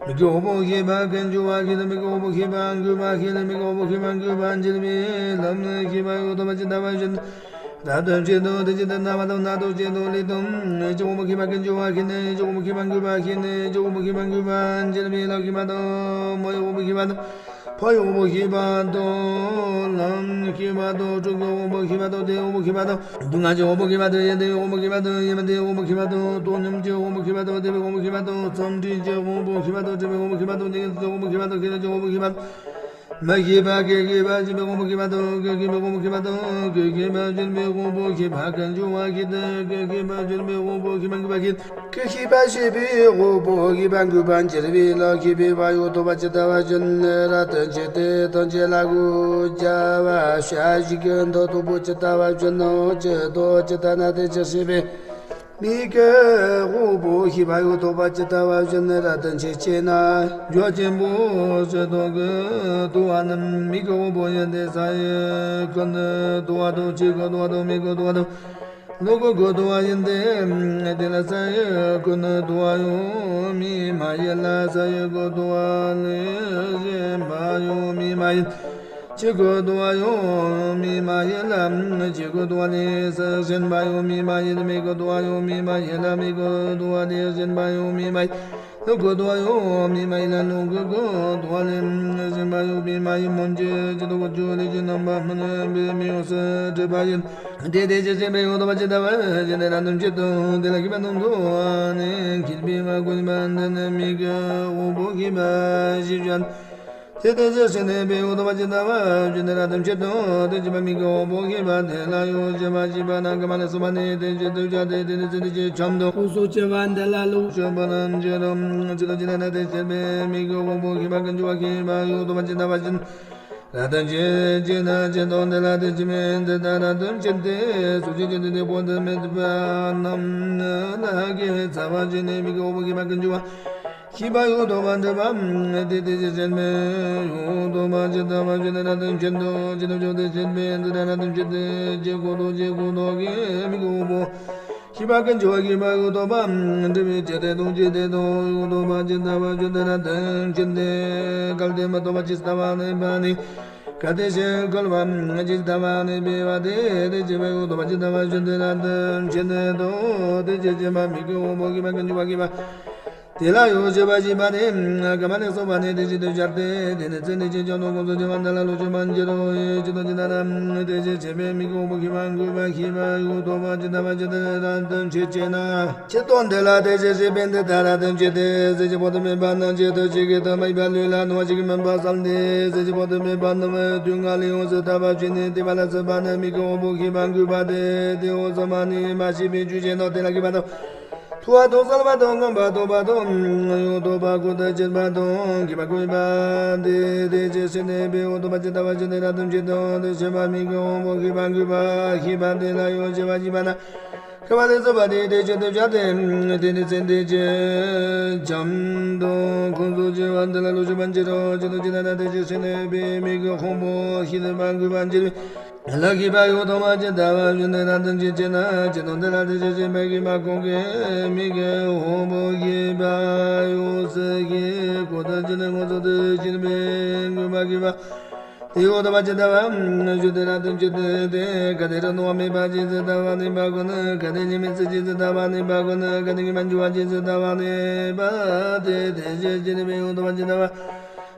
མིག་གི་དབང་པོ་ཤེས་པ་ཀུན་འབྱུང་བ་ཤེས་ན་མིག་གི་དབང་པོ་ཤེས་པ་མགུ་པ་ཤེས་ན་མིག་གི་དབང་པོ་ཤེས་པ་མགུ་པ་འགྱུར་བའི་ལམ་ནི་ཤེས་པ་འོ་ཏོ་པ་ཇི་ལྟ་བ་ཇི་ལྟར་རབ་ཏུ་བྱེད་དོ། དེ་ཇི་ལྟར་ན་བ་དང་ན་དང་བྱེད་དང་ལས་དང་ཡིད་ཀྱི་དབང་པོ་ཤེས་པ་ཀུན་འབྱུང་བ་ཤེས་ན་ཡིད་ཀྱི་དབང་པོ་ཤེས་པ་མགུ་པ་ཤེས་ན་ཡིད་ཀྱི་དབང་པོ་ཤེས་པ་མགུ་པ་འགྱུར་བའི་ལམ་ཤེས་པ་དང་མོ་ཡི་དབང་པོ་ཤེས་པ་དང་། ཕ་ཡི་དབང་པོ་ཤེས་པ་དང་། ལམ་ཤེས་པ་དང་། དྲུག་གི་དབང་པོ་ཤེས་པ་དང་། དེའི་དབང་པོ་ཤེས་པ་དང་། སྡུག་བསྔལ་གྱི་དབང་པོ་ཤེས་པ་དང་། ཡོན་ཏན་གྱི་དབང་པོ་ཤེས་པ་དང་། ཡོན་མིན་དགེ་བའི་དབང་པོ་ཤེས་པ་དང་། བཏང་སྙོམས་ཀྱི་དབང་པོ་ཤེས་པ་དང་། བདེ་བའི་དབང་པོ་ཤེས་པ་དང་། བརྩོན་འགྲུས་ཀྱི་དབང་པོ་ཤེས་པ་དང་། འབྲས་བུའི་དབང་པོ་ཤེས་པ་དང་། ཤེས་རབ་ཀྱི་དབང་པོ་ཤེས་པ་དང་། ཤེས་རབ་ཀྱི་དབང་པོ་ཤེས་པ་དང་། མི་ཤེས་པ་ཀུན་ཤེས་པ་སྦྱིན་པའི་དབང་པོ་ཤེས་པ་དང་། ཀུན་ཤེས་པའི་དབང་པོ་ཤེས་པ་དང་། ཀུན་ཤེས་པ་སྦྱིན་པའི་དབང་པོ་ཤེས་པ་ཀུན་འབྱུང་བ་ཤེས་ཏེ། ཀུན་ཤེས་པ་སྦྱིན་པའི་དབང་པོ་ཤེས་པ་མགུ་པ་ཤེས། ཀུན་ཤེས་པ་ཤེས་པའི་དབང་པོ་ཤེས་པ་མགུ་པ་འགྱུར་བའི་ལམ་ཤེས་པས་བག་ཡོད་དོ་པ་ཇི་ལྟ་བ་བཞིན་རབ་ཏུ་བྱེད་དེ། ཐམས་ཅད་ལ་གོ་བྱ་བ་བྱ་ཞིང་གི་མཐོ་དོ་པོ་ཇི་ལྟ་བ་བཞིན་ནོ། ཇི་ལྟར་ཇི་ལྟར་ན་དེ་ཇི་སྲིད་པའི་མིག་གི་དབང་པོ་ཤེས་པ་ཡོད་དོ་པ་ཇི་ལྟ་བ་བཞིན་རབ་ཏུ་བྱེད་ཅེ་ན། འཇོག་ཆེན་པོ་ཇི་ལྟ་གི་དུ་བ་ནི་མིག་གི་དབང་པོ་ཡིན་ཏེ། ས་ཡི་ཁུ་ནི་དུ་བ་དང་། ལྕེ་གི་དུ་བ་དང་། མིག་གི་དུ་བ་དང་། ལུས་ཀྱི་དུ་བ་ཡིན་ཏེ། དེ་ལ་ས་ཡི་ཁུ་ནི་དུ་བ་ཡང་མིག་མ་ཡིན་ལ། ས་ཡི་ཁུ་དུ་བ་ལུས་གཞན་པ་ཡང་མིག་མ་ཡིན། ལྕེ་གི་དུ་བ་ཡང་མིག་མ་ཡིན་ལ། ལྕེ་གི་དུ་བ་ལས་ས་གཞན་པ་ཡང་མིག་མ་ཡིན། མིག་གི་དུ་བ་ཡང་མིག་མ་ཡིན་ལ། མིག་གི་དུ་བ་ལས་གཞན་པ་ཡང་མིག་མ་ཡིན། ལུས་ཀྱི་དུ་བ་ཡང་མིག་མ་ཡིན་ལ། ལུས་ཀྱི་དུ་བ་ལས་གཞན་པ་ཡང་མིག་མ་ཡིན། སྨོན་ཅི་ཇི་ལྟ་བ་ཀྱང་ལས་ཀྱི་རྣམ་པ་སྨིན་པའི་མིག་ཡོངས་སུ་གྲུབ་པ་ཡིན། དེ་དེ་ཇི་སྲིད་པའི་དབང་དུ་བ་ཇི་ལྟ་བ་བཞིན་དུ་རབ་ཏུ་བྱེད་དོ། དེ་ལ་ཤེས་པ་རྣམས་ཀྱི་དུ་བ་ནི་མཁས་པའི་བ་ཀུན་པ་འདི་ནི་མིག་གི་དབང་པོ་ཤེས་པ་ཞེས་བྱ། དེ་དེ་ཇི་སྲིད་ནས་པའི་འོ་ཏོ་པ་ཇི་ལྟ་བ་བཞིན་དུ་རབ་ཏུ་བྱེད་དོ། དེ་བཞིན་པ་མིག་གི་དབང་པོ་ཤེས་པ་དེ་ལ་ཡོད་ཤེས་པ་ཞེས་པ་ན་ཀ་མ་ལ་སོ་མ་ནི་དེ་ཇི་ལྟར་བྱ་དེ་དེ་ནི་ཚེ་འདི་ཕྱི་ཁྱམས་དང་ཁོང་སོགས་སྐྱེ་བ་འདི་ལ་ལུགས་ཤོ་པ་རང་ཇི་རུ་ཇི་ལྟར་ཇི་ལྟར་ན་དེ་སྲིད་པའི་མིག་གི་དབང་པོ་ཤེས་པ་ཀུན་འབྱུང་བ་ཤེས་པ་ཡོད་དོ་པ་ཇི་ལྟ་བ་བཞིན་རབ་ཏུ་བྱེད་ཅེ་ན། ཇི་ལྟར་འདི་ལ་དེ་ཇི་སྨོས་འདི་ལྟར་རབ་ཏུ་བྱེད་དེ། སོ་སྐྱེ་ཅན་དེ་དེ་པོ་དེ་མེད་པ་རྣམས་ནི་ལྷག་གི་ཚ་བ་ཅན་ནི་མིག་གི་དབང་པོ་ཤེས་པ་ཀུན་འབྱུང་བ་ཤེས་པ་ཡོད་དོ་པ་འདྲ་བ། དེ་དེ་ཇི་སྲིད་མེད་ཡོད་དོ་པ་ཇི་ལྟ་བ་བཞིན་རབ་ཏུ་བྱེད་དོ། ཇི་ལྟར་ཇི་སྲིད་མེད་འདི་ལྟར་རབ་ཏུ་བྱེད་དེ། ཇི་སྐད་དུ་ཇི་སྐད་དུ་གི་མིག་གི་དབང་པོ་ཤེས་པ་ཀུན་འབྱུང་བ་ཤེས་པ་ཡོད་དོ་པ། འབྲས་བུའི་ཇི་སྐད་དུ་ཇི་སྐད་དུ་ཡོད་དོ་པ་ཇི་ལྟ་བ་བཞིན་རབ་ཏུ་བྱེད་དེ། གལ་ཏེ་མི་ལྡོག་པ་ཇི་ལྟ་བ་ནི་བ་ནི། གལ་ཏེ་ཕྱིར་བཀོལ་བ་ཇི་ལྟ་བ་ནི་བེ་བ་དེ་དེ་ཇི་བ་ཡོད་དོ་པ་ཇི་ལྟ་བ་བཞིན་རབ་ཏུ་བྱེད་དོ། དེ་ཇི་སྲིད་མེད་མིག་གི་དབང་པོ་ཤེས་པ་ཀུན་འབྱུང་བ་ཤེས་པ་དེ་ལ་ཡོད་ཤེས་པ་ཞེས་པ་ནི། ཀ་མ་ལས་གསུངས་པ་ནི་དེ་བཞིན་དུ་སྦྱར་ཏེ། དེ་ནི་ཚེ་འདི་ཕྱི་ཁྱམས་དང་ཁོང་སོགས་སྐྱེ་བ་འདི་ལ་ལུགས་ཤོ་མ་འགྱུར་རོ། ཇི་ལྟར་ཇི་ལྟར་ན་དེ་ཇི་སྲིད་པའི་མིག་གི་དབང་པོ་ཤེས་པ་མགུ་པ་ཤེས་པ་ཡོད་དོ་པ་ཇི་ལྟ་བ་ཇི་ལྟར་རབ་ཏུ་བྱེད་ཅེ་ན། ཇི་ལྟར་འདི་ལ་དེ་ཇི་སྲིད་པའི་འདི་ལྟར་རབ་ཏུ་བྱེད་དེ། ཟས་ཀྱི་བར་དུ་མེད་པ་ནང་གཅིག་ཏུ་གཅིག་གིས་དུ་མ་ཡིན་པ་ལུས་ལ་རྣོ་བ་ཞིག་མིན་པ་བསམས་ཏེ། ཟས་ཀྱི་བར་དུ་མེད་པ་རྣམས་དུས་ལྔ་ལ་ཡོངས་སུ་དག་པར་བྱས་ནས། དེ་བ་ལ་སོགས་པ་ནི་མིག་གི་དབང་པོ་ཤེས་པ་མགུ་པ་སྟེ། དེ་འོ་ཙམ་མ་ནི་མ་ཤེས་པའི་ཆོས་ཅན་དང་དེ་ལ་མཁས་པ་དང་། མཐོ་བ་དང་གསལ་བ་དང་མངོན་པར་རྟོགས་པ་དང་། ཡང་དག་པར་ཁོང་དུ་ཆུད་པ་དང་མཁས་པ་ཀུན་པ་སྟེ། དེ་ཇི་སྲིད་ནས་པའི་འོ་ཏོ་པ་ཇི་ལྟ་བ་བཞིན་དུ་རབ་ཏུ་བྱེད་དོ། དེ་ཕྱིར་མིག་གི་དབང་པོ་ཤེས་པ་མགུ་པ་ཤེས་པ་དེ་ལ་ཡོད་ཤེས་པ་ཞེས་པ་ན། ཀ་མ་ལས་གསུངས་པ་ནི་དེ་བཞིན་དུ་སྦྱར་ཏེ། དེ་ནི་ཚེ་འདི་ཕྱི་ཁྱམས་དང་ཁོང་སོགས་སྐྱེ་བ་འདི་ལ་ལུགས་ཤོ་མ་འགྱུར་རོ། ཇི་ལྟར་ཇི་ལྟར་ན་དེ་ཇི་སྲིད་ནས་པའི་མིག་གི་དབང་པོ་ཤེས་པ་མགུ་པ་འགྱུར་བའི་ལམ་ཤེས་པ་ཡོད་དོ་པ་ཇི་ལྟ་བ་བཞིན་དུ་རབ་ཏུ་བྱེད་ཅེ་ན། ཇི་ལྟར་འདི་ལ་དེ་ཇི་སྲིད་མེད་མཁས་པ་ཁོང་གི་མིག་གི་དབང་པོ་ཤེས་པ་ཡོད་ཟེར་གྱི་ཁོང་དུ་ཆུད་ནས་ངོ་ཚ་དེ་ཤེས་པས་མགུ་པ་ཤེས་པ་དེ་ཡོད་དོ་པ་ཇི་ལྟ་བ་བཞིན་དུ་རབ་ཏུ་བྱེད་དེ། ག་དེ་རུ་རྣོ་བ་མེད་པ་ཇི་ལྟ་བ་ནི་བག་གོ་ན། ག་དེ་ཉི་མའི་སྲིད་ཇི་ལྟ་བ་ནི་བག་གོ་ན། ག་དེ་ཉི་མ་འགྱུར་བ་ཇི་ལྟ་བ་ནི་བག་དེ་དེ་ཇི་སྲིད་མེད་ཡོད་དོ་པ་ཇི་ལྟ་བ།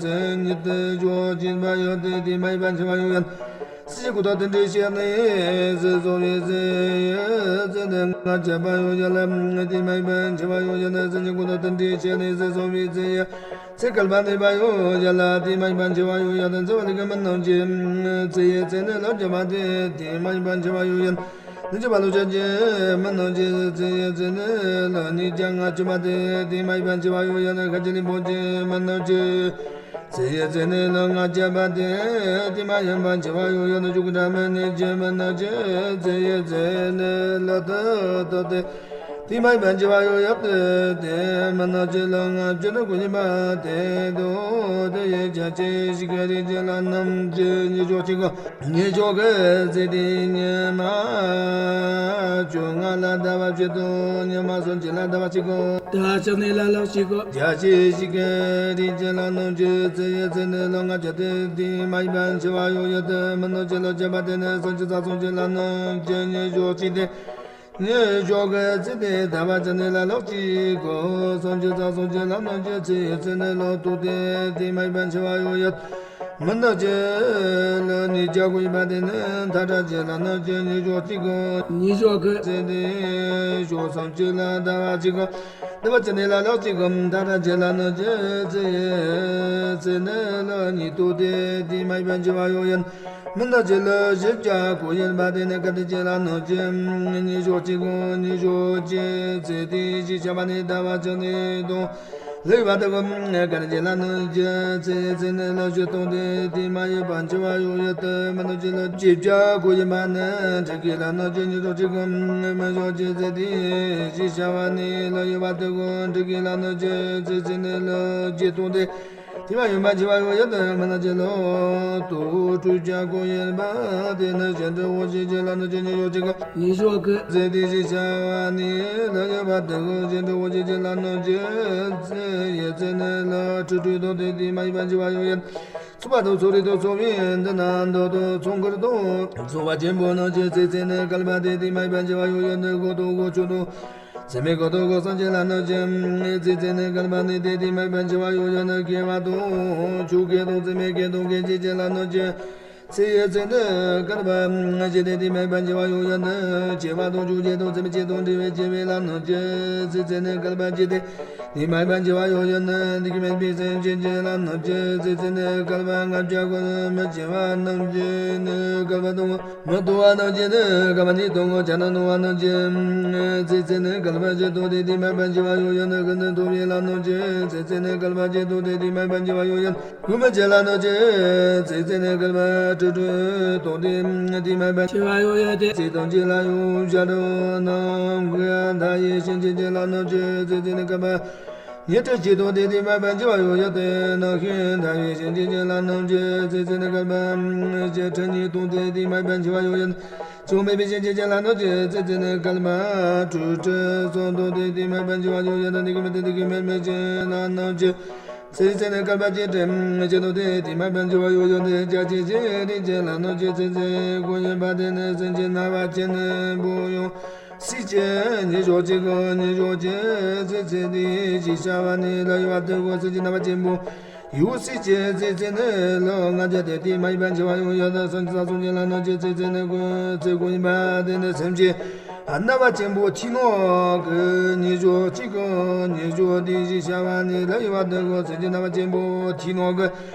ཚེ་ཉིད་དུ་ཕྱོགས་གཅིག་པ་ཡོད་དེ། དེ་མ་ཡིན་པ་འཆི་བ་ཡོད་ཡོད། སྲིད་ཞིའི་འཁོར་དང་དེ་འདྲའི་ཕྱིར་ནི་ཟེར་སོང་བའི་ཚེ་ཡི་ཚེ་ནི་ལྔ་བརྒྱ་པ་ཡོད་ཡོད་ལ། དེ་མ་ཡིན་པ་འཆི་བ་ཡོད་ཡོད་ནི། སྲིད་ཞིའི་འཁོར་དང་དེ་འདྲའི་ཕྱིར་ནི་ཟེར་སོང་བའི་ཚེ་ཡི་ཚེ་བསྐལ་པ་གནས་པ་ཡོད་ཡོད་ལ། དེ་མ་ཡིན་པ་འཆི་བ་ཡོད་ཡོད་ནི། ཚེ་བ་ལས་ཀྱང་མི་རྣམས་ཀྱི་ཚེ་ཡི་ཚེ་ནི་ལོ་བརྒྱ་པ་སྟེ། དེ་མ་ཡིན་པ་འཆི་བ་ཡོད་ཡོད་ནི། ལན་གཅིག་པ་ལོ་བརྒྱ་ཀྱི་མི་རྣམས་ཀྱི་ཚེ་ཡི་ཚེ་ནི་ལོ་ཉིས་བརྒྱ་ལྔ་བཅུ་པ་སྟེ། དེ་མ་ཡིན་པ་འཆི་བ་ཡོད་ཡོད་ནི། ཤཱཀྱ་རིན་པོ་ཆེའི་མི་རྣམས་ཀྱི་ཚེ་ཡི་ཚེ་ནི་ལོ་ལྔ་བརྒྱ་པ་སྟེ། དེ་མ་ཡིན་པ་འཆི་བ་ཡོད་ཡོད་ནི། ཆོས་སྐུ་སྒྲ་མི་སྙན་གྱི་མི་རྣམས་ཀྱི་ཚེ་ཡི་ཚེ་ནི་ལོ་དྲུག་སྟེ། དེ་མ་ཡིན་པ་འཆི་བ་ཡོད་ཡོད་དེ། དེ་མི་རྣམས་ཀྱི་ལོ་ལྔ་བཅུ་ནི་དགུ་ཡིན་པ་སྟེ། དོ་དེ་ཡི་ཆ་ཅི་ཞིག་གི་རིགས་ཀྱི་ལྷ་རྣམས་ཀྱི་ཉིད་མཆོག་གཅིག་གོ། ཉིད་མཆོག་གི་ཚེ་དེ་ཉི་མ་བཅོ་ལྔ་ལ་ཟླ་བ་བཞི་དང་། ཉི་མ་སུམ་ཅུ་ལ་ཟླ་བ་གཅིག་གོ། ཟླ་བ་གཅིག་ནི་ལ་ལོ་གཅིག་གོ། ཆ་ཅི་ཞིག་གི་རིགས་ཀྱི་ལྷ་རྣམས་ཀྱི་ཚེ་ཡི་ཚེ་ནི་ལོ་ལྔ་བརྒྱ་སྟེ། དེ་མ་ཡིན་པ་འཆི་བ་ཡོད་ཡོད་དེ། མི་རྣམས་ཀྱི་ལོ་བརྒྱ་པ་སྟེ་ནི། སུམ་ཅུ་རྩ་གསུམ་གྱི་ལྷ་རྣམས་ཀྱི་ཉིད་མཆོག་གཅིག་སྟེ། ཉིད་མཆོག་གི་ཚེ་དེ་ཟླ་བ་གཅིག་ནི་ལ་ལོ་གཅིག་གོ། སུམ་ཅུ་རྩ་གསུམ་གྱི་ལྷ་རྣམས་ཀྱི་ཚེ་ཡི་ཚེ་ནི་ལོ་དྲུག་སྟེ། དེ་མ་ཡིན་པ་འཆི་བ་ཡོད་ཡོད། མི་རྣམས་ཀྱི་ལོ་ཉིས་བརྒྱ་དགུ་ཡིན་པ་སྟེ་ནི། མཐའ་བྲལ་གྱི་ལྷ་རྣམས་ཀྱི་ཉིད་མཆོག་གཅིག་གོ། ཉིད་མཆོག་གི་ཚེ་དེ་ཕྱོགས་སུམ་ཅུ་ལ་ཟླ་བ་གཅིག་གོ། ཟླ་བ་གཅིག་ནི་ལ་ལོ་གཅིག་གོ། མཐའ་བྲལ་གྱི་ལྷ་རྣམས་ཀྱི་ཚེ་ཡི་ཚེ་ནི་ལོ་ཉིས་སྟོང་སྟེ། དེ་མ་ཡིན་པ་འཆི་བ་ཡོད་ཡོད། མི་རྣམས་ཀྱི་ལོ་བཞི་བརྒྱ་དགུ་ཡིན་པ་སྟེ་ནི། སྐལ་ལྡན་གྱི་ལྷ་རྣམས་ཀྱི་ཉིད་མཆོག་གཅིག་གོ། ཉིད་མཆོག་གི་ཚེ་དེ་ཞེས་བྱ་བ་ནི་ཟླ་བ་གཅིག་ནི་དང་ལྷག་པ་དག་གོ། སྐལ་ལྡན་གྱི་ལྷ་རྣམས་ཀྱི་ཚེ་ཡི་ཚེ་ནི་ལོ་བཞི་སྟོང་སྟེ། དེ་མ་ཡིན་པ་འཆི་བ་ཡོད་ཡོད་དེ། མི་རྣམས་ཀྱི་ལོ་བཞི་བརྒྱ་དགུ་ཡིན་པ་ནི་ཕྲུ་གུའི་ལྷ་རྣམས་ཀྱི་ཉིད་མཆོག་གཅིག་གོ། མི་མཆོག་གི་ཚེ་དེ་ཞེས་བྱ་བ་ནི་ལོ་ཡོད་པ་དག་གོ། ཕྲུ་གུའི་ལྷ་རྣམས་ཀྱི་ཚེ་ཚེ་ནི་ལོ་བརྒྱད་སྟོང་སྟེ། དེ་མ་ཡིན་པ་འཆི་བ་ཡོད་ཡོད་དུ་མི་སྣང་ཅི་ལོ། དུ་སྤྲུལ་སྐྱ་ཀུན་ཡིན་པ་དེ་ནི་གཞན་དུ་འོ་ཞེས་བྱ་ལ་ནི་ཅི་ཉིད་ཡོད་ཅི་ག་ཉིད་ཞོག་གི་ཚེ་དེ་ཞེས་བྱ་བ་ནི་ལ་ཡོད་པ་དེ་གོ་གཞན་དུ་འོ་ཞེས་བྱ་ལ་ནི་ཅི་ཚེ་ཡི་ཚེ་ནི་ལ་སྤྲུལ་སྤྲུལ་དོ་དེ་དེ་མ་ཡིན་པ་འཆི་བ་ཡོད་ཡོད། ཚོགས་པ་དང་ཚོགས་རིགས་དང་ཚོགས་པའི་འདི་ན་འདོད་དང་ཚོགས་མགུར་དང་ཚོགས་པ་ཆེན་པོ་རྣམས་ཀྱི་ཚེ་ཚེ་ནི་བསྐལ་པ་དེ་དེ་མ་ཡིན་པ་འཆི་བ་ཡོད་ཡོད་ནི་གོ་དང་གོ་ཆོད་དང་། ཚད་མེད་གོ་དང་གོ་སངས་རྒྱས་ལ་རྣམས་ཀྱི། ཚེ་ཚེ་ནི་བསྐལ་པ་ནི་དེ་དེ་མ་ཡིན་པ་འཆི་བ་ཡོད་ཡོད་ནི་སྐྱེ་བ་དང་ཆོས་སྐྱེ་དང་ཚད་མེད་སྐྱེ་དང་སྐྱེ་མཆེད་ཅན་ལ་རྣམས་ཀྱི། ཚེ་ཡི་ཚེ་ནི་བསྐལ་པ་ཞེས་དེ་དེ་མ་ཡིན་པ་འཆི་བ་ཡོད་ཡོད་ནི་སྐྱེ་བ་དང་ཆོས་སྐྱེ་དང་ཚད་མེད་སྐྱེ་དང་འབྲེལ་བའི་སྐྱེ་བའི་ལ་རྣམས་ཀྱི། ཚེ་ཚེ་ནི་བསྐལ་པ་ཞེས་དེ་དེ་མ་ཡིན་པ་འཆི་བ་ཡོད་ཡོད་ནི་འདི་སྐྱེ་མེད་པའི་སེམས་ཅན་ཅན་ལ་རྣམས་ཀྱི། ཚེ་ཚེ་ནི་བསྐལ་པ་ལྔ་བརྒྱ་གོ་མི་འཆི་བ་རྣམས་ཀྱི་ནི་བསྐལ་པ་དང་། མི་ལྟུང་བ་རྣམས་ཀྱི་ནི་བསྐལ་པ་ཉིད་དང་ངོ་བྱ་ན་ལྟུང་བ་རྣམས་ཀྱི། ཚེ་ཚེ་ནི་བསྐལ་པ་ཞེས་དང་དེ་དེ་མ་ཡིན་པ་འཆི་བ་ཡོད་ཡོད་ནི་ཀུན་ནས་ལྟུང་བའི་ལ་རྣམས་ཀྱི། ཚེ་ཚེ་ནི་བསྐལ་པ་ཞེས་དང་དེ་དེ་མ་ཡིན་པ་འཆི་བ་ཡོད་ཡོད་ནི་ཀུན་མི་འཆི་ལ་རྣམས་ཀྱི། ཚེ་ཚེ་ནི་བསྐལ་པ་སྤྲུལ་སྤྲུལ་དང་དེ་དེ་མ་ཡིན་པ་འཆི་བ་ཡོད་ཡོད་དེ། ཚེ་ཐམས་ཅད་ལ་ཡང་བྱ་རོག་རྣམས་ཀྱི་མཐའ་ཡས་སེམས་ཅན་ཅན་ལ་རྣམས་ཀྱི། ཚེ་ཚེ་ནི་བསྐལ་པ། ཉི་ཁྲི་གཅིག་དང་དེ་དེ་མ་ཡིན་པ་འཆི་བ་ཡོད་ཡོད་དེ། རྣམ་ཤེས་མཐའ་ཡས་སེམས་ཅན་ཅན་ལ་རྣམས་ཀྱི། ཚེ་ཚེ་ནི་བསྐལ་པ། ཁྲི་གཉིས་དང་དེ་དེ་མ་ཡིན་པ་འཆི་བ་ཡོད་ཡོད་དེ། བྱུང་མེད་པའི་སེམས་ཅན་ཅན་ལ་རྣམས་ཀྱི། ཚེ་ཚེ་ནི་བསྐལ་པ། ཁྲི་ཁྲི་གསུམ་དང་དེ་དེ་མ་ཡིན་པ་འཆི་བ་ཡོད་ཡོད་དེ། འདི་སྐྱེ་མེད་དེ་འདི་སྐྱེ་མེད་མེད་ཅན་ལ་རྣམས་ཀྱི། ཚེ་ཚེ་ནི་བསྐལ་པ་ཇི་སྲིད་མི་ཤི་དང་དེ་དེ་མ་ཡིན་པ་འཆི་བ་ཡོད་ཡོད་དེ། བརྒྱ་བྱིན་ཞིང་རིན་ཆེན་ལ་རྣམས་ཀྱི། ཚེ་ཚེ་ཀུན་ཡོད་པ་དེ་ནི་སེམས་ཅན་རྣམ་པ་ཆེན་པོ་ཡང་སྲིད་ཀྱི་ཉེར་བཞག་གཅིག་གི་ཉེར་བཞག་གཅིག་ཚེ་ཚེ་དེ་ཞེས་བྱ་བ་ནི་ལ་ཡོད་པ་དེ་གོ་སེམས་ཅན་རྣམ་པ་ཆེན་པོ་ཡང་སྲིད་ཀྱི་ཚེ་ཚེ་ནི་ལོ་ལྔ་བརྒྱ་དེ་དེ་མ་ཡིན་པ་འཆི་བ་ཡོད་ཡོད་དེ། སངས་རྒྱས་སངས་རྒྱས་ལ་རྣམས་ཀྱི། ཚེ་ཚེ་ནི་ཀུན་ཚེ་ཀུན་ཡིན་པ་དེ་ནི་སེམས་ཅན། རྣམ་པ་ཆེན་པོ་ཐིག་ནོར་གྱི་ཉེར་བཞག་གཅིག་གི་ཉེར་བཞག་དེ་ཞེས་བྱ་བ་ནི་ལ་ཡོད་པ་དེ་གོ་སེམས་ཅན་རྣམ་པ་ཆེན་པོ་ཐིག་ནོར་གྱི།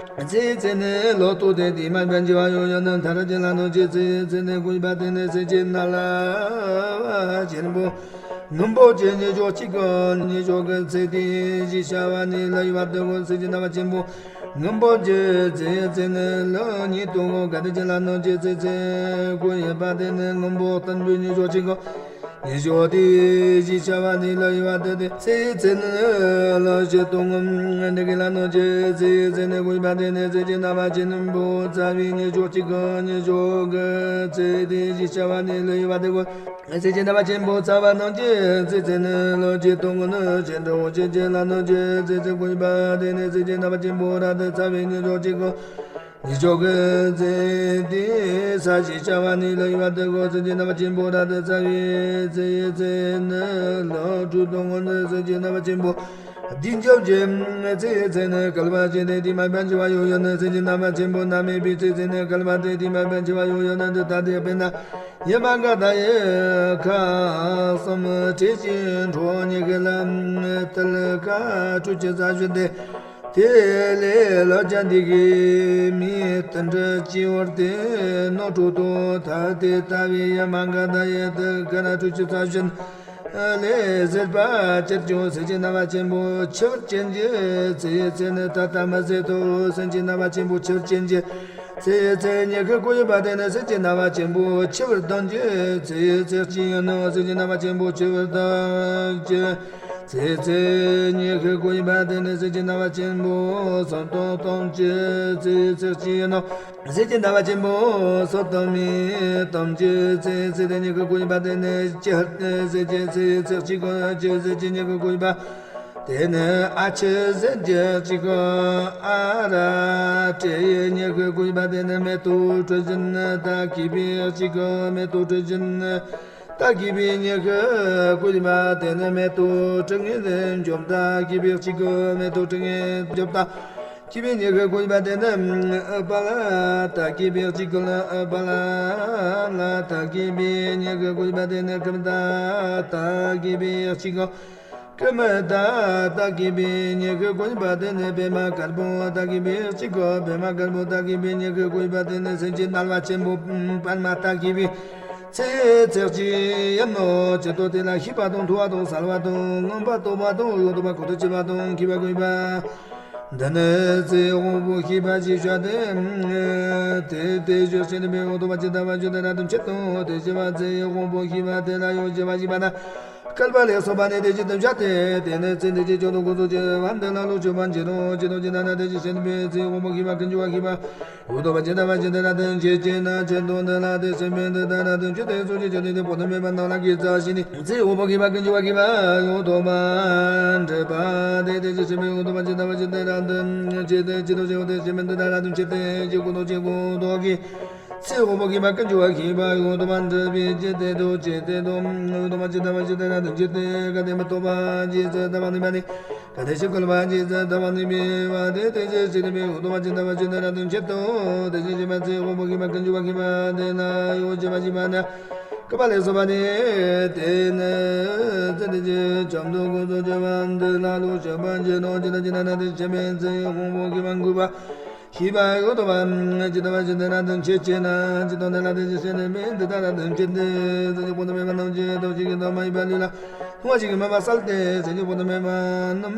ཚེ་ཚེ་ནི་ལོ་ཏོག་དེ་དེ་མ་ཡིན་པ་འཆི་བ་ཡོད་ཡོད་དེ། མཐར་ཅན་ལ་རྣམས་ཀྱི། ཚེ་ཚེ་ནི་ཀུན་ཡིན་པ་དེ་ནི་སེམས་ཅན་རྣམ་པ་ཆེན་པོ་སྔོན་པོ་ཅན་ཉེར་བཞག་གཅིག་གི་ཉེར་བཞག་གི་ཚེ་དེ་ཞེས་བྱ་བ་ནི་ལ་ཡོད་པ་དེ་གོ་སེམས་ཅན་རྣམ་པ་ཆེན་པོ། སྔོན་པོ་ཅན་ཚེ་ཚེ་ནི་ལོ་ཉིས་སྟོང་གི་ག་དེ་ཅན་ལ་རྣམས་ཀྱི། ཚེ་ཚེ་ཀུན་ཡིན་པ་དེ་ནི་སྔོན་པོ་སྟོན་པའི་ཉེར་བཞག་གཅིག་གི་ཉེར་བཞག་དེ་ཞེས་བྱ་བ་ནི་ལ་ཡོད་པ་དེ་སྟེ། ཚེ་ཚེ་ནི་ལོ་བཞི་སྟོང་ངམ་འདི་གི་ལ་རྣམས་ཀྱི། ཚེ་ཚེ་ནི་ཀུན་ཡིན་པ་དེ་ནི་སེམས་ཅན་རྣམ་པ་ཆེན་པོ་རྩ་བའི་ཉེར་བཞག་གཅིག་གི་ཉེར་བཞག་གི་ཚེ་དེ་ཞེས་བྱ་བ་ནི་ལ་ཡོད་པ་དེ་གོ་སེམས་ཅན་རྣམ་པ་ཆེན་པོ་རྩ་བ་རྣམས་ཀྱི། ཚེ་ཚེ་ནི་ལོ་བརྒྱད་སྟོང་ངུ་ནི་ཆེན་དྲང་བོ་ཆེན་ཅན་ལ་རྣམས་ཀྱི། ཚེ་ཚེ་ཀུན་ཡིན་པ་དེ་ནི་སེམས་ཅན་རྣམ་པ་ཆེན་པོ་རབ་ཏུ་ཚ་བའི་ཉེར་བཞག་གཅིག་གི་ཉེར་བཞག་གི་ཚེ་དེ་ས་ཞེས་བྱ་བ་ནི་ལ་ཡོད་པ་དེ་གོ་སེམས་ཅན་རྣམ་པ་ཆེན་པོ་རབ་ཏུ་ཚ་བའི་ཚེ་ཡི་ཚེ་ནི་ལོ་དྲུག་སྟོང་ངུ་ནི་སེམས་ཅན་རྣམ་པ་ཆེན་པོ། བདུན་ཅུ་ཀྱི་ཚེ་ཡི་ཚེ་ནི་བསྐལ་པ་ཅན་དེ་དེ་མ་ཡིན་པ་འཆི་བ་ཡོད་ཡོད་ནི། སེམས་ཅན་རྣམ་པ་ཆེན་པོ་མནར་མེད་པའི་ཚེ་ཚེ་ནི་བསྐལ་པ་དེ་དེ་མ་ཡིན་པ་འཆི་བ་ཡོད་ཡོད་ནི། འདི་ལྟ་སྟེ་དཔེར་ན། ཡ་མ་ག་དྷ་ཡི་ཁ་གསུམ་བྲིས་ཀྱི་འཕྲོ་ཉི་ཤུ་ལ་ཏིལ་ཁ་ཁྲུ་གཅིག་ཙམ་བྱིན་ཏེ། དེ་ལས་ལོ་བརྒྱ་འདི་གི་མིའི་དུད་འགྲོ་སྤྱི་བོར་དེ་ནོར་འཁྲུལ་དུ་ཐལ་ཏེ་ལྟ་བའི་ཡ་མ་ག་དྷ་ཡི་ཏིལ་ཁ་ན་ཁྲུ་གཅིག་ཙམ་བྱིན། ལས་ཟད་པ་ཅིར་ཀྱང་སེམས་ཅན་རྣམ་པ་ཆེན་པོ་འཆི་བར་བྱིན་གྱི། ཚེ་ཡི་ཚེ་ནི་ད་ལྟ་མི་ཟད་དོ། སེམས་ཅན་རྣམ་པ་ཆེན་པོ་འཆི་བར་བྱིན་གྱི། ཚེ་ཡི་ཚེ་ཉི་ཤུ་དགུ་ཡོད་པ་དེ་ནི་སེམས་ཅན་རྣམ་པ་ཆེན་པོ་འཆི་བར་གདམས་ཀྱི། ཚེ་ཡི་ཚེ་གཅིག་ཡིན་ནོ། སེམས་ཅན་རྣམ་པ་ཆེན་པོ་འཆི་བར་གདམས་ཀྱི། ཚེ་ཡི་ཚེ་ཉི་ཤུ་དགུ་ཡོད་པ་དེ་ནི་སེམས་ཅན་རྣམ་པ་ཆེན་པོ་སོམ་གདམས་གདམས་ཀྱི། ཚེ་ཡི་ཚེ་གཅིག་ཡིན་ནོ། སེམས་ཅན་རྣམ་པ་ཆེན་པོ་སོམ་གདམས་མི་གདམས་ཀྱི། ཚེ་ཡི་ཚེ་དེ་ཉི་ཤུ་དགུ་ཡོད་པ་དེ་ནི་ཅི་ཧར་ཟེར་གྱི། ཚེ་ཡི་ཚེ་གཅིག་གི་ཅི་ཟེར་གྱི་ཉི་ཤུ་དགུ་ཡོད་པ། དེ་ནི་ཨ་ཆི་ཟེར་གྱི་གཅིག་གི་ཨ་ར་སྤྲེའུ་ཉི་ཤུ་དགུ་ཡོད་པ་དེ་ནི་མེ་ཏོག་གྲུ་བཞི་ནི་ད་གི་བི་གཅིག་གི་མེ་ཏོག་གྲུ་བཞི་ནི་ད་གི་བི་ཉི་ཤུ་དགུ་ཡོད་པ་དེ་ནི་མེ་ཏོག་དྲུག་ངེས་འཇོམས་ད་གི་བི་གཅིག་གི་མེ་ཏོག་དྲུག་ངེས་འཇོམས་ད་གི་བི་ཉི་ཤུ་དགུ་ཡོད་པ་དེ་ནི་ཨུཏྤ་ལ་ད་གི་བི་གཅིག་གི་ཨུཏྤ་ལ་ད་གི་བི་ཉི་ཤུ་དགུ་ཡོད་པ་དེ་ནི་ཀུ་མུ་ད་ད་གི་བི་གཅིག་གི་ཀུ་མུ་ད་ད་གི་བི་ཉི་ཤུ་དགུ་ཡོད་པ་དེ་ནི་པད་མ་དཀར་པོ་ད་གི་བི་གཅིག་གི་པད་མ་དཀར་པོ་ད་གི་བི་ཉི་ཤུ་དགུ་ཡོད་པ་དེ་ནི་སེམས་ཅན་རྣམ་པ་ཆེན་པོ་པདྨ་ད་གི་བི་ཚེ་ཚེ་གཅིག་ཡིན་ནོ། ཇི་ལྟར་དེ་ལ་ཤེས་པ་དང་མཐོང་བ་དང་གསལ་བ་དང་མངོན་པར་རྟོགས་པ་དང་ཡང་དག་པར་གོ་ཐོས་ཆེ་བ་དང་མཁས་པ་དགུ་ཡོད་པ། འདི་ནི་ཚེ་དབང་པོ་ཤེས་པ་ཞེས་བྱ་སྟེ། དེ་དེ་བརྗོད་བྱེད་པའི་འོག་ཏུ་བ་ཇི་ལྟ་བ་བརྗོད་དེ་རབ་ཏུ་འཆད་དོ། དེ་བྱ་བ་ཚེ་དབང་པོ་ཤེས་པ་དེ་ལ་ཡང་བྱ་བ་ཞེས་པ་དང་ བསྐལ་པ་ལས་སོགས་པ་ནི་དེ་བཞིན་དུ་བྱ་སྟེ། དེ་ནི་ཚེ་འདི་ཕྱི་མཆོག་ཏུ་འཁོར་དུ་སྐྱེ་བ་འདི་ལ་ལོངས་སྤྱོད་པར་འགྱུར་རོ། ཇི་ལྟར་ཇི་ལྟར་ན་དེ་བཞིན་གཤེགས་པའི་ཚེ་དབང་པོ་ཤེས་པ་ཀུན་འབྱུང་བ་ཤེས་པ་ཡོད་དོ། བ་ཇི་ལྟ་བ་ཇི་ལྟར་ན་དེ་བཞིན་གཤེགས་ན་ཇི་ལྟར་འདི་ལ་དེ་བཞིན་མིན་འདི་ལྟར་ན་དེ་བཞིན་དེ་སོགས་ཀྱི་ཆོས་ནི་དེ་པོ་ཏུ་མེད་པ་རྣམས་ལ་གི་ཙ་ཞིག་ནི། ཚེ་དབང་པོ་ཤེས་པ་ཀུན་འབྱུང་བ་ཤེས་པ་ཡོད་དོ། བ་འདྲེན་པ་དེ་དེ་བཞིན་གཤེགས་པའི་ཡོད་དོ། བ་ཇི་ལྟ་བ་ཇི་ལྟར་ན་དེ་བཞིན་གཤེགས་ཏེ་ཇི་ལྟར་ཇི་ལྟར་དེ་བཞིན་མིན་འདི་ལྟར་ན་དེ་བཞིན་དེ་ཇི་ལྟར་ཇི་ལྟར་གི། ཚེ་དབང་པོ་ཤེས་པ་ཀུན་འབྱུང་བ་ཤེས་པ་ཡོད་དོ། མ་འདྲེན་པའི་ཇི་ལྟར་དུ་ཇི་ལྟར་དུ་ཡོད་དོ། མ་ཇི་ལྟ་བ་ཇི་ལྟར་ན་དེ་བཞིན་དེ་ག་དེ་མི་རྟོག་པ་ཇི་ལྟར་ལྟ་བ་ནི་མ་ནི། ག་དེ་ཕྱིར་བསྐལ་པ་ཇི་ལྟར་ལྟ་བ་ནི་མེད་པ་དེ་དེ་ཇི་ལྟར་མི་ཡོད་དོ། མ་ཇི་ལྟ་བ་ཇི་ལྟར་ན་དེ་བཞིན་དུ་དེ་ཇི་ལྟར་མ་ཚེ་དབང་པོ་ཤེས་པ་ཀུན་འབྱུང་བ་ཤེས་པ་དེ་ལ་ཡོད་ཅེས་པ་ཞིག་མ་ནི། བསྐལ་པ་ལས་སོགས་པ་ནི་དེ་ནི་ཚེ་འདི་ཕྱི་མཆོག་ཏུ་འཁོར་དུ་སྐྱེ་བ་འདི་ལ་ལོངས་སྤྱོད་པར་འགྱུར་རོ། ཇི་ལྟར་ཇི་ལྟར་ན་དེ་བཞིན་མིན་ཚེ་དབང་པོ་ཤེས་པ་འགུགས་པ། ཤེས་པ་ཡོད་དོ། བ་ཇི་ལྟ་བ་ཇི་ལྟར་ན་དེ་བཞིན་གཤེགས་ན་ཇི་ལྟར་འདི་ལ་དེ་བཞིན་གཤེགས་ནི་མིན་འདི་ལྟར་ན་དེ་བཞིན་དེ་ཚེ་ཇི་ལྟར་པོ་ཏུ་མེད་པ་རྣམས་ཀྱི་སྟོབས་ཀྱིས་ཀྱང་མ་ཡིན་པ་ལུས་ལ་ལྷུང་བ་ཞིག་གིས་མ་བསལ་ཏེ། ཚེ་ཇི་ལྟར་པོ་ཏུ་མེད་པ་རྣམས་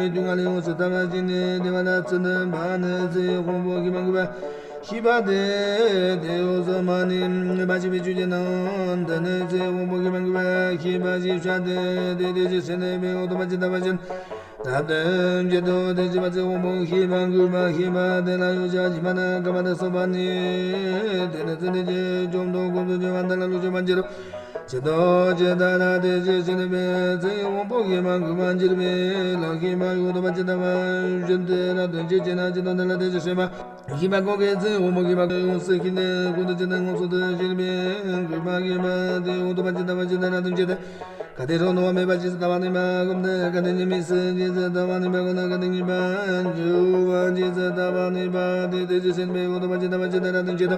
རྒྱུད་ལྔ་ལས་ཡོངས་སུ་དག་པ་ཞིག་ནི་དེ་བ་ལ་ཚུལ་འདི་བ་ནི་ཚེ་དབང་པོ་ཤེས་པ་འགུགས་པ་ཤེས་པ་དེ་དེ་ཡོངས་སུ་མ་ནི་མེད་པ་ཞིག་པའི་ཆོས་ཅན་ནོ། འདི་ནི་ཚེ་དབང་པོ་ཤེས་པ་འགུགས་པ་ཤེས་པ་ཞེས་བྱ་སྟེ། དེ་དེ་བཞིན་གཤེགས་ནི་མིན་འདི་ལྟ་བ་ཇི་ལྟ་བ་ཇི་ལྟར་ན་དེ་བཞིན་དུ་དེ་བཞིན་མ་ཚེ་དབང་པོ་ཤེས་པ་འགུགས་པ་ཤེས་པ་དེ་ལ་ཡོད་ཅེས་པ་ཞིག་མ་ནི། བསྐལ་པ་ལས་སོགས་པ་ནི་དེ་ནི་ཚེ་འདི་ཕྱི་མཆོག་ཏུ་འཁོར་དུ་སྐྱེ་བ་འདི་ལ་ལོངས་སྤྱོད་པར་འགྱུར་རོ། ཇི་ལྟར་ཇི་ལྟར་ན་དེ་བཞིན་གཤེགས་པའི་ཚེ་དབང་པོ་ཤེས་པ་འགུགས་པར་འགྱུར་བའི་ལམ་ཤེས་པ་ཡོད་དོ། བ་ཇི་ལྟ་བ་ཇི་ལྟར་ན་དེ་བཞིན་གཤེགས་ན་ཇི་ལྟར་འདི་ལ་དེ་བཞིན་གཤེགས་པ་ཤེས་པ་འགུགས་པའི་ཚེ་དབང་པོ་ཤེས་པ་ཡོངས་སུ་ཤེས་ནས་ཀུན་ཏུ་ཤེས་ནས་མངོན་སུམ་དུ་ཤེས་པའི་འགུགས་པ་ཤེས་པ་དེ་ཡོད་དོ། བ་ཇི་ལྟ་བ་ཇི་ལྟར་ན་དེ་བཞིན་དེ། ག་དེ་རོ་ནོ་བ་མེད་པ་ཇི་ལྟ་བ་ནི་མ་གོམས་ཏེ། ག་དེ་ཉིད་མི་སྲིད་ཇི་ལྟ་བ་ནི་མ་གོམས་ན། ག་དེ་ཉིད་པར་འགྱུར་བ་ཇི་ལྟ་བ་ནི་མ་དེ་དེ་ཇི་སྲིད་པའི་འོག་ཏུ་བ་ཇི་ལྟ་བ་ཇི་ལྟ་ར་དང་ཇི་ལྟ།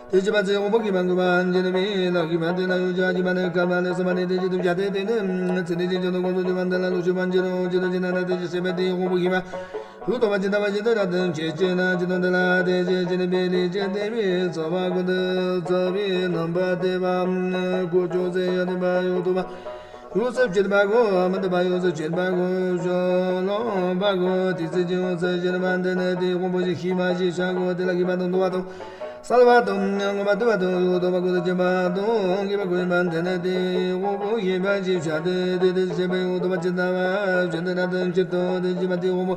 དེ་ཇི་མ་ཚེ་དབང་པོ་ཤེས་པ་འགུགས་པ་ཇི་ལྟ་མི་ལ་ཤེས་པ་དེ་ལ་ཡོད་ཅེས་ཇི་མ་ནི་བསྐལ་པ་ལས་སོགས་པ་ནི་དེ་ཇི་ལྟ་བྱ་སྟེ། དེ་ནི་ཚེ་འདི་ཕྱི་མཆོག་ཏུ་འཁོར་དུ་སྐྱེ་བ་འདི་ལ་ལོངས་སྤྱོད་པར་འགྱུར་རོ། ཇི་ལྟ་ཇི་ལྟ་ན་དེ་ཇི་སྲིད་པའི་དེ་དབང་པོ་ཤེས་པ། ཡོད་དོ། བ་ཇི་ལྟ་བ་ཇི་ལྟར་ན་དེ་བཞིན་གཤེགས་ན་ཇི་ལྟར་འདི་ལ་དེ་བཞིན་གཤེགས་ནི་མིན་ལས་ཀྱི་དེ་བས་ཚོགས་པ་ཀུན་ཏུ་ཚོགས་པའི་རྣམ་པ་བསྟན་པ་ཀུན་འབྱུང་ཚེ་ཡང་ལྡན་པ་ཡོད་དོ། བ་ཡོངས་སུ་གཅོད་པ་ཀུན། མི་ལྡན་པ་ཡོངས་སུ་གཅོད་པ་ཀུན། ཕྱོགས་ལྷུང་བ་ཀུན། དེའི་ཚེ་ཇི་ཡོངས་སུ་གཅོད་པ་འདི་ནི་དེའི་དབང་པོ་ཤེས་པ་ཞེས་བྱ་ཀུན། དེ་ལ་ཤེས་པ་དང་མཐོང་བ་དང་། གསལ་བ་དང་མངོན་པར་མཐོ་བ་དང་ཡོད་དོ། བ་ཀུན་ཏུ་སྐྱེ་བ་དང་སྐྱེ་བ་ཀུན་ཡིན་པ་འདི་ནི་དེའི་དབང་པོ་ཤེས་པ་ཞེས་བྱ་སྟེ། དེ་དེ་ཤེས་པ་ཡོད་དོ། བ་ཇི་ལྟ་བ་ཇི་ལྟར་ན་དེ་ཇི་ལྟར་དེ་ཇི་མ་དེའི་དབང་པོ་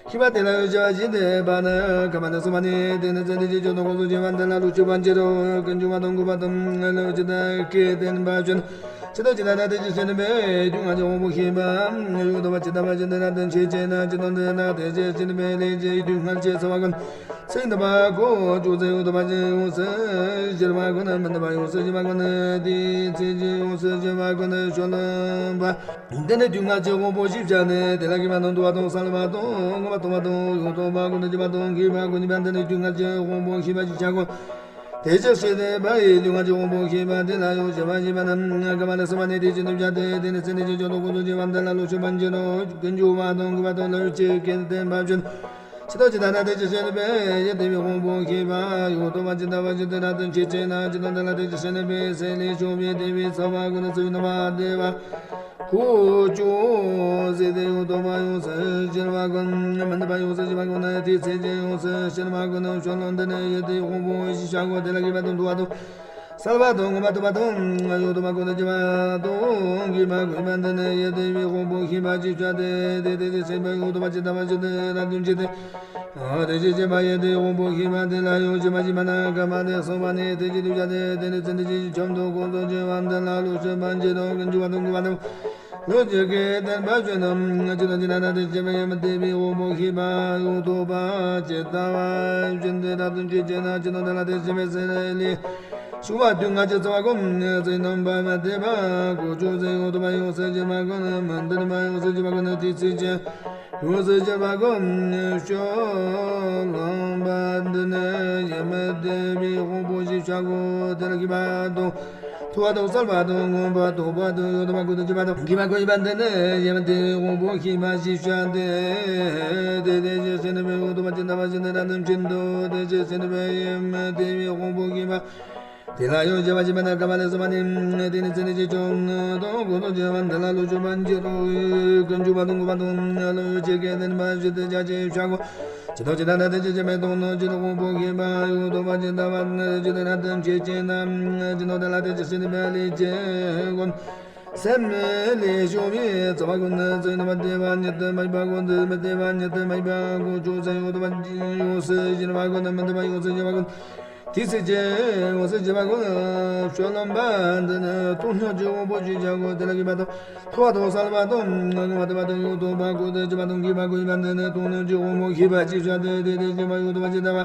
ཤེས་པ་དེ་ལ་ཡོད་ཅེས་པ་ཞིག་འདས་པ་ནི། བསྐལ་པ་ལས་སོགས་པ་ནི་དེ་ནི་ཚེ་འདི་ཕྱི་མཆོག་ཏུ་འཁོར་དུ་སྐྱེ་བ་འདི་ལ་ལོངས་སྤྱོད་པར་འགྱུར་རོ། ཀུན་འབྱུང་བ་དང་འགུགས་པ་དང་ལུས་ཇི་ལྟར་སྐད་བསྟན་པ་བཞིན། ཇི་ལྟར་ཇི་ལྟར་ན་དེ་ཇི་སྲིད་པའི་རྒྱུད་ལྔ་གི་དབང་པོ་ཤེས་པ་ཡོད་དོ། བ་ཇི་ལྟ་བ་ཇི་ལྟར་ན་དེ་ཇི་སྲིད་ན་ཇི་ལྟར་འདི་ན་དེ་ཇི་སྲིད་པའི་ལས་ཀྱི་རྒྱུད་ལྔ་ལས་ཚོགས་པ་ཀུན། ཚེ་འདས་པ་ཀུན། འབྱུང་ཚེ་ཡོད་དོ། བ་ཇི་ཡོངས་སུ་གཅོད་པ་ཀུན། མི་ལྡན་པ་ཡོངས་སུ་གཅོད་པ་ཀུན། དེའི་ཚེ་ཇི་ཡོངས་སུ་གཅོད་པ་ཀུན། ཕྱོགས་ལྷུང་བ། འདི་ནི་རྒྱུད་ལྔ་གི་དབང་པོ་ཞེས་བྱ་སྟེ། དེ་ལ་ཤེས་པ་དང་མཐོང་བ་དང་གསལ་བ་དང་མངོན་པར་མཐོ་བ་དང་ཡོད་དོ། བ་ཀུན་ཏུ་སྐྱེ་བ་དང་སྐྱེ་བ་ཀུན་ཡིན་པ་འདི་ནི་རྒྱུད་ལྔ་གི་དབང་པོ་ཤེས་པ་ཞེས་བྱ་ཀུན། དེ་ཅི་སྲིད་པ་ཡི་རྒྱུད་ལྔ་གི་དབང་པོ་ཤེས་པ་དེ་ལ་ཡོད་ཅེས་པ་ཞིག་མ་ནི། བསྐལ་པ་ལས་སོགས་པ་ནི་དེ་བཞིན་དུ་བྱ་སྟེ། དེ་ནི་ཚེ་འདི་ཕྱི་མཆོག་ཏུ་འཁོར་དུ་སྐྱེ་བ་འདི་ལ་ལོངས་སྤྱོད་པར་འགྱུར་རོ། ཀུན་འབྱུང་བ་དང་འགུགས་པ་དང་ལུས་ཀྱི་སྐད་བསྟན་པ་བཞིན། ཇི་ལྟར་ཇི་ལྟར་ན་དེ་ཇི་སྲིད་པའི་ཡིད་བདེ་བའི་དབང་པོ་ཤེས་པ་ཡོད་དོ། བ་ཇི་ལྟ་བ་ཇི་ལྟར་ན་དེ་ཇི་སྲིད་ན་ཇི་ལྟར་འདི་ལ་དེ་ཇི་སྲིད་པའི་སྲེད་ལས་བྱུང་བའི་བདེ་བའི་ཚོར་བ་ཀུན། ཚོར་བའི་རྣམ་པ་བདེ་བ་ཀུན་འབྱུང་ཚེ་དེ་ཡོད་དོ། བ་ཡོངས་སུ་གཅོད་པ་ཀུན། མི་ལྡན་པ་ཡོངས་སུ་གཅོད་པ་ཀུན། དེའི་ཚེ་ཇི་ཡོངས་སུ་གཅོད་པ་ཀུན། ཕྱོགས་ལྷུང་འདི་ནི་ཡིད་བདེ་བའི་དབང་པོ་ཞེས་བྱ་ཀུན། དེ་ལ་ཤེས་པ་དང་མཐོང་བ་དང་། གསལ་བ་དང་མངོན་པར་མཐོ་བ་དང་ཡོད་དོ། བ་ཀུན་ཏུ་སྐྱེ་བ་དང་སྐྱེ་བ་ཀུན་ཡིན་པ་འདི་ནི་ཡིད་བདེ་བའི་དབང་པོ་ཤེས་པ་ཞེས་བྱ་སྟེ། དེ་དེ་ཇི་སྲིད་པའི་འོག་ཏུ་བ་ཇི་ལྟ་བ་ཇི་ལྟར་ན་དེ་ཇི་སྲིད་དེ། དེ་ཇི་སྲིད་པ་ཡིད་བདེ་བའི་དབང་པོ་ཤེས་པ་དེ་ལ་ཡོད་ཅེས་པ་ཞིག་མ་ནི། བསྐལ་པ་ལས་སོགས་པ་ནི་དེ་ཇི་ལྟར་བྱ་སྟེ། དེ་ནི་ཚེ་འདི་ཕྱི་མཆོག་ཏུ་འཁོར་དུ་སྐྱེ་བ་འདི་ལ་ལོངས་སྤྱོད་པར་འགྱུར་རོ། ཀུན་འབྱུང་བ་དང་འགུགས་པ་དང་། ལུས་ཀྱི་སྐད་བསྟན་པ་བཞིན་ནོ། ཇི་ལྟར་ཇི་ལྟར་ན་དེ་ཇི་སྲིད་པའི་ཡིད་མི་བདེ་བའི་དབང་པོ་ཤེས་པ་ཡོད་དོ། བ་ཇི་ལྟ་བ་ཇི་ལྟར་ན་དེ་ཇི་སྲིད་ན་ཇི་ལྟར་འདི་ལ་དེ་ཇི་སྲིད་པའི་སྲེད་ལས་བྱུང་བ་རྒྱུད་ལྔ་གི་ཚོར་བ་ཀུན། ཚེ་རྣམ་པར་མི་ལྡན་པ་ཀུན་འབྱུང་ཚེ་ཡོད་དོ། བ་ཡོངས་སུ་གཅོད་པ་ཀུན། མི་ལྡན་པ་ཡོངས་སུ་གཅོད་པ་ཀུན། དེའི་ཚེ་ཇི་ཡོངས་སུ་གཅོད་པ་ཀུན། ཕྱོགས་ལྷུང་བ་འདི་ནི་ཡིད་མི་བདེ་བའི་དབང་པོ་ཞེས་བྱ་ཀུན། དེ་ལ་ཤེས་པ་དང་མཐོང་བ་དང་གསལ་བ་དང་མངོན་པར་མཐོ་བ་དང་ཡོད་དོ། བ་ཀུན་ཏུ་སྐྱེ་བ་དང་སྐྱེ་བ་ཀུན་ཡིན་པ་འདི་ནི་ཡིད་མི་བདེ་བའི་དབང་པོ་ཤེས་པ་ཞེས་བྱ་སྟེ། དེ་དེ་ཇི་སྲིད་པའི་འོག་ཏུ་བ་ཇི་ལྟ་བ་ཇི་ལྟར་ན་དེ་ཇི་ལྟར་དེ་ཇི་སྲིད་པའི་ཡིད་མི་བདེ་བའི་དབང་པོ་ཤེས་པ་དེ་ལ་ཡོད་ཅེས་པ་ཞིག་མ་ནི། བསྐལ་པ་ལས་སོགས་པ་ནི་དེ་ནི་ཚེ་འདི་ཕྱི་མཆོག་ཏུ་འཁོར་དུ་སྐྱེ་བ་འདི་ལ་ལོངས་སྤྱོད་པར་འགྱུར་རོ། ཀུན་འབྱུང་བ་དང་འགུགས་པ་དང་ལུས་ཀྱི་སྐད་བསྟན་པ་བཞིན་དུ་བྱ་ཞེས་བྱ་ཀུན། ཇི་ལྟར་ཇི་ལྟར་ན་དེ་ཇི་སྲིད་པའི་དོན་ནི་ཇི་ལྟར་དབང་པོ་ཤེས་པ་ཡོད་དོ། བ་ཇི་ལྟ་བ་ཇི་ལྟར་ན་དེ་ཇི་སྲིད་ན་ཇི་ལྟར་འདི་ལ་དེ་ཇི་སྲིད་པའི་ལས་ཀྱི་ཀུན། སེམས་ལས་བྱུང་བའི་རྩ་བ་ཀུན་ནི་ཚེ་ནི་མ་བདེ་བ་ཉིད་དུ་མ་ཡིན་པ་ཀུན་ཏུ་མི་བདེ་བ་ཉིད་དུ་མ་ཡིན་པ་ཀུན་ཅུང་ཟད་ཡོད་པ་ཡོངས་སུ་ཞི་བ་ཀུན་ནི་མི་བདེ་བ་ཡོངས་སུ་ཞི་བ་ཀུན། དེའི་ཚེ་ཀྱི་ཡོངས་སུ་ཞི་བ་ཀུན་སྤྱོད་ལམ་པ་འདི་ནི་དོན་སྙིང་རྗེ་བོ་ཞེས་བྱ་གོ། དེ་ལ་མཁས་པ་དང་མཐོ་བ་དང་གསལ་བ་དང་ངང་བ་དག་པ་དང་ཡང་དག་པ་ཀུན་ཏུ་གྱུར་པ་དང་མཁས་པ་ཀུན་པ་འདི་ནི་དོན་སྙིང་རྗེ་བོ་མཁས་པ་ཅེས་བྱ་སྟེ། དེ་དེ་ཤེས་པ་ཡོད་དོ་བ་ཇི་ལྟ་བ་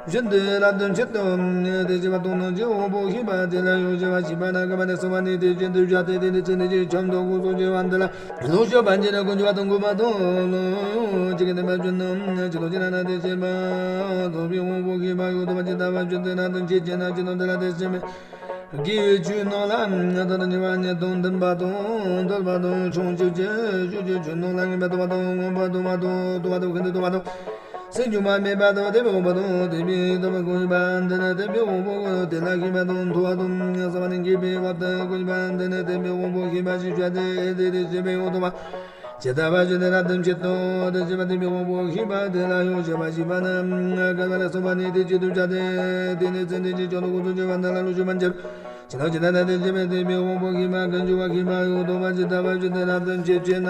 བཞིན་དུ་ལ་དོན་ཆེད་དུ། དེ་ཤེས་པ་དང་ནང་ཆེ་དབང་པོ་ཤེས་པ་དེ་ལ་ཡང་ཤེས་པ་ཤེས་པ་ན་ག་མ་ནས་གསུངས་པ་ནི་དེ་བཞིན་དུ་བྱ་སྟེ། དེ་ནི་ཚེ་འདི་ཕྱིར་ཆོམ་དུ་ཀུན་རྫོབ་ཀྱི་བར་འདི་ལ་ལུགས་སྤྱོད་པ་འགྱུར་ནས་ཀུན་འབྱུང་བ་དང་མགོན་པོ་དང་ལོངས་སྤྱོད་ཀྱི་བདེན་པ་བརྗོད་ནི། ཇི་ལྟར་ཅི་ན་ན་དེ་ཤེས་པ་ཐོབ་པའི་དབང་པོ་ཤེས་པ་ཡོད་དོ་བ་ཇི་ལྟ་བ་བཞིན་དུ་ལ་དོན་ཆེད་ཅེ་ན་ཇི་ལྟར་འདི་ལ་དེ་ཤེས་པའི་དགེ་བའི་ཆོས་རྣམས་ལ་ད་ལྟ་ཉེ་བ་ཉེ་དང་ལྡན་པ་དང་འདོད་པ་དང་བྱང་ཆུབ་ཀྱི་ཕྱོགས་ཀྱི་ཆོས་རྣམས་ལ་ངེས་པར་དུ་བ་དང་མངོན་པར་དུ་བ་དང་དུ་བ་དང་ཤིན་ཏུ་དུ་བ་དང་། སེམས་བྱུང་བ་མེད་པ་དང་དེ་བས་འོངས་པ་དང་དེ་བས་ད་ལྟ་ཀུན་འབྱུང་བ་འདི་ནི་དེ་བས་འོངས་པ་དེ་ལ་མཁས་པ་དང་མཐོ་བ་དང་གསལ་བ་ནི་མཁས་པའི་བབ་ཏུ་ཀུན་འབྱུང་བ་འདི་ནི་དེ་བས་འོངས་པ་ཤེས་པ་ཞེས་བྱ་སྟེ། དེ་དེ་ཤེས་པའི་འོག་ཏུ་བ་ཇི་ལྟ་བ་བཞིན་དུ་ལ་དོན་ཆེད་དུ། དེ་ཤེས་པ་དེ་བས་འོངས་པ་ཤེས་པ་དེ་ལ་ཡང་ཤེས་པ་ཤེས་པ་ན་ག་མ་ལ་སོགས་པ་ནི་དེ་ཆེད་དུ་བྱ་སྟེ། དེ་ནི་ཚེ་འདི་ཕྱིར་ཆོམ་དུ་ཀུན་རྫོབ་ཀྱི་བར་འདི་ལ་ལུགས་སྤྱོད་པ་འགྱུར། ཇི་ལྟར་ཇི་ལྟར་ན་དེ་ཤེས་པ་དེ་བས་འོངས་པ་ཤེས་པ་ཀུན་འབྱུང་བ་ཤེས་པ་ཡོད་དོ་བ་ཇི་ལྟ་བ་བཞིན་དུ་ལ་དོན་ཆེད་ཅེ་ན་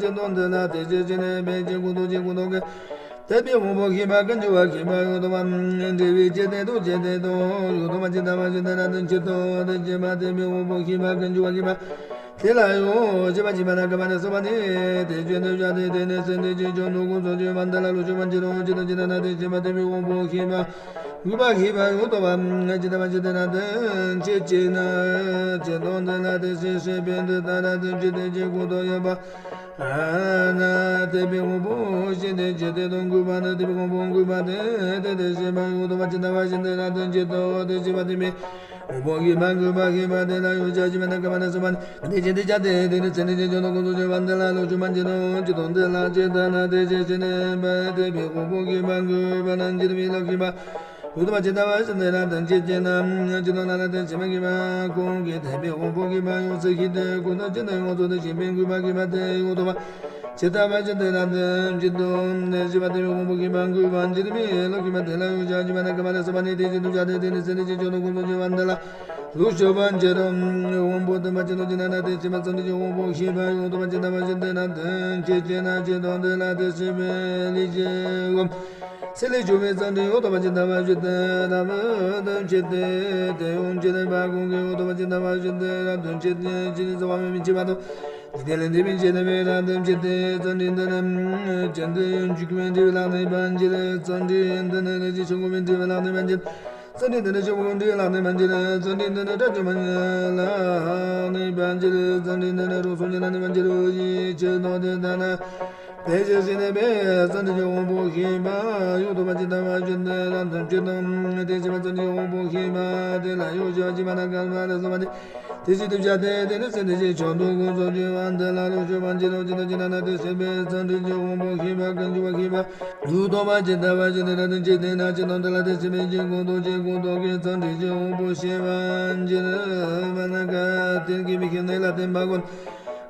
ཇི་ལྟར་འདི་ལ་དེ་ཆེད་ཅེ་ནས་འབད་ཅིང་ཀུན་རྟོག་ཅེས་ཀུན་རྟོག་གི། དེ་བས་འོངས་པ་ཤེས་པ་ཀུན་འབྱུང་བ་ཤེས་པ་ཡོད་དོ་བ། འབྲས་བུའི་ཆེད་དེ་དང་ཆེད་དེ་དང་ཡོད་དོ་བ་ཇི་ལྟ་བ་བཞིན་དུ་ལ་དོན་ཆེད་དུ། དེ་ཤེས་པ་དེ་བས་འོངས་པ་ཤེས་པ་ཀུན་འབྱུང་བ་ཤེས་པ་དེ་ལ་ཡང་ཤེས་པ་ཤེས་པ་ན་ག་མ་ནས་གསུངས་པ་ནི་དེ་ཆེད་དུ་བྱ་སྟེ། དེ་ནི་ཚེ་འདི་ཕྱིར་ཆོམ་དུ་ཀུན་རྫོབ་ཀྱི་བར་འདི་ལ་ལུགས་སྤྱོད་པ་འགྱུར་རོ། ཇི་ལྟར་ཇི་ལྟར་ན་དེ་ཤེས་པ་དེ་བས་འོངས་པ་ཤེས་པ་དགོས་པ་ཤེས་པ་ཡོད་དོ་བ་ཇི་ལྟ་བ་ཇི་ལྟར་ན་དོན་ཆེད་ཅེ་ན་ཇི་ལྟར་འདི་ལ་དེ་ཤེས་ཤེས་པས་འདི་ལྟར་དོན་ཆེད་དེ་ཆེད་ཀུན་རྟོག་ཡོད་པ། ཨ་ན་དེ་བས་འོངས་པ་ཤེས་དེ་ཆེད་དེ་དང་དགོས་པ་ནི་དེ་བས་འོངས་པ་དགོས་པ་དེ་དེ་དེ་ཤེས་པ་ཡོད་དོ་བ་ཇི་ལྟ་བ་བཞིན་དུ་ལ་དོན་ཆེད་དོ། དེ་ཤེས་པ་དེ་བས་འོངས་པ་ཤེས་པ་དགོས་པ་ཤེས་པ་དེ་ལ་ཡང་ཤེས་པ་ཤེས་པ་ན་ག་མ་ནས་གསུངས་པ་ནི། དེ་ཆེད་དུ་བྱ་སྟེ། དེ་ནི་ཚེ་འདི་ཕྱིར་ཆོམ་དུ་ཀུན་རྫོབ་ཀྱི་བར་འདི་ལ་ལུགས་སྤྱོད་པ་འགྱུར་རོ། ཇི་ལྟར་འདི་ལ་ཇི་ལྟར་ན་དེ་ཤེས་ཤེས་ནས་འབད་དེ་བས་འོངས་པ་ཤེས་པ་དགོས་པ་ན་འགྱུར་བའི་ལུགས་ཤེས་པ་ཡོད་དོ་བ་ཇི་ལྟ་བ་བཞིན་དུ་ལ་དོན་ཆེད་ཅེ་ན་ཇི་ལྟར་ན་ལ་དོན་ཆེད་མ་ཤེས་པ་ཀུན་གྱི་དེ་བས་འོངས་པ་ཤེས་པ་ཡོངས་སུ་ཤེས་ཏེ་ཀུན་རྟོག་ཅན་དུ་ཡོངས་སུ་དེ་ཤེས་པའི་དགོས་པ་ཤེས་པ་དེ་ཡོད་དོ་བ། ཇི་ལྟ་བ་བཞིན་དུ་ལ་དོན་ཆེད་དུ། ཞེས་པ་དེ་བས་འོངས་པ་ཤེས་པ་དགོས་པ་འགྱུར་བའི་ལུགས་ཤེས་པ་དེ་ལ་ཡང་ཤེས་པ་ཤེས་པ་ན་ག་མ་ནས་གསུངས་པ་ནི་དེ་ཆེད་དུ་བྱ་སྟེ། དེ་ནི་ཚེ་འདི་ཕྱིར་ཆོམ་དུ་ཀུན་རྫོབ་ཀྱི་བར་འདི་ལ་ལུགས་སྤྱོད་པ་འགྱུར་རོ། དབང་པོ་སྟོན་པ་ཅན་དུ་ཅི་ན་ན་དེ་ཤེས་པ་ཙམ་དུ་ཀྱང་དབང་པོ་ཤེས་པ་ཡོད་དོ་བ་ཇི་ལྟ་བ་བཞིན་དུ་ན་དོན་ཆེད་ཅེ་ན་ཇི་ལྟར་འདི་ལ་དེ་ཤེས་པའི་ལུགས་ཤེས་པ། སེམས་ལས་བྱུང་བའི་ཙམ་དུ་ཡོད་དོ་བ་ཇི་ལྟ་བ་བཞིན་དུ་ལ་དོན་ཆེད་དེ། དེ་ཡང་ཇི་ལྟར་བ་ཀུན་གྱི་ཡོད་དོ་བ་ཇི་ལྟ་བ་བཞིན་དུ་ལ་དོན་ཆེད་དེ། ཇི་ནི་གསོ་བ་མི་མི་འཆི་བ་དང་། འཇིག་རྟེན་ལས་འདས་པའི་ཕྱིར་ན་བའི་ལ་དོན་ཆེད་དེ། ཙམ་དུ་འདི་ནི་ཅན་དུ་འཇུག་པའི་འབྲས་བུ་ལ་གནས་པ་འགྱུར། ཙམ་དུ་འདི་ནི་ལས་ཀྱི་ཆོས་འགོག་པའི་འབྲས་བུ་ལ་གནས་པ་འགྱུར། ཙམ་དུ་འདི་ནི་ཆོས་འགོག་པའི་འབྲས་བུ་ལ་གནས་པ་འགྱུར། ཙམ་དུ་འདི་ནི་དགྲ་བཅོམ་པ་ལ་གནས་པ་འགྱུར། ཙམ་དུ་འདི་ནི་རང་སངས་རྒྱས་ལ་གནས་པ་འགྱུར་རོ། ཞེས་ཆོས་རྣམས་དེ་ལྟར་ན། དེ་ཕྱིར་སྲིད་ནས་འབད་ཙམ་དུ་ཀྱང་དབང་པོ་ཤེས་པ་ཡོད་དོ་བ་ཇི་ལྟ་བ་བཞིན་དུ་ལ་དོན་ཆེད་དོ། དེ་ཤེས་པ་ཙམ་དུ་ཀྱང་དབང་པོ་ཤེས་པ་དེ་ལ་ཡང་ཤེས་པ་ཤེས་པ་ན་ག་མ་ལ་སོགས་པ་སྟེ། དེ་ཕྱིར་དུ་བྱ་སྟེ། དེ་ནི་ཚེ་འདི་ཕྱིར་ཆོམ་དུ་ཀུན་རྫོབ་ཀྱི་བར་འདི་ལ་ལུགས་སྤྱོད་པ་འགྱུར་རོ། ཇི་ལྟར་ཇི་ལྟར་ན་དེ་ཤེས་པས་ཙམ་དུ་ཀྱང་དབང་པོ་ཤེས་པ་ཀུན་འབྱུང་བ་ཤེས་པ་ཡོད་དོ་བ་ཇི་ལྟ་བ་བཞིན་དུ་ལ་དོན་ཆེད་དེ་ན་ཇི་ལྟར་འདི་ལ་དེ་ཤེས་པས་ཀུན་རྟོག་ཅན་ཀུན་རྟོག་གི་ཙམ་དུ་ཀྱང་དབང་པོ་ཤེས་པ་འགྱུར་བ་ན་ག་དེ་དགེ་བའི་བཤེས་གཉེན་ལ་བརྟེན་པ་ཀུན།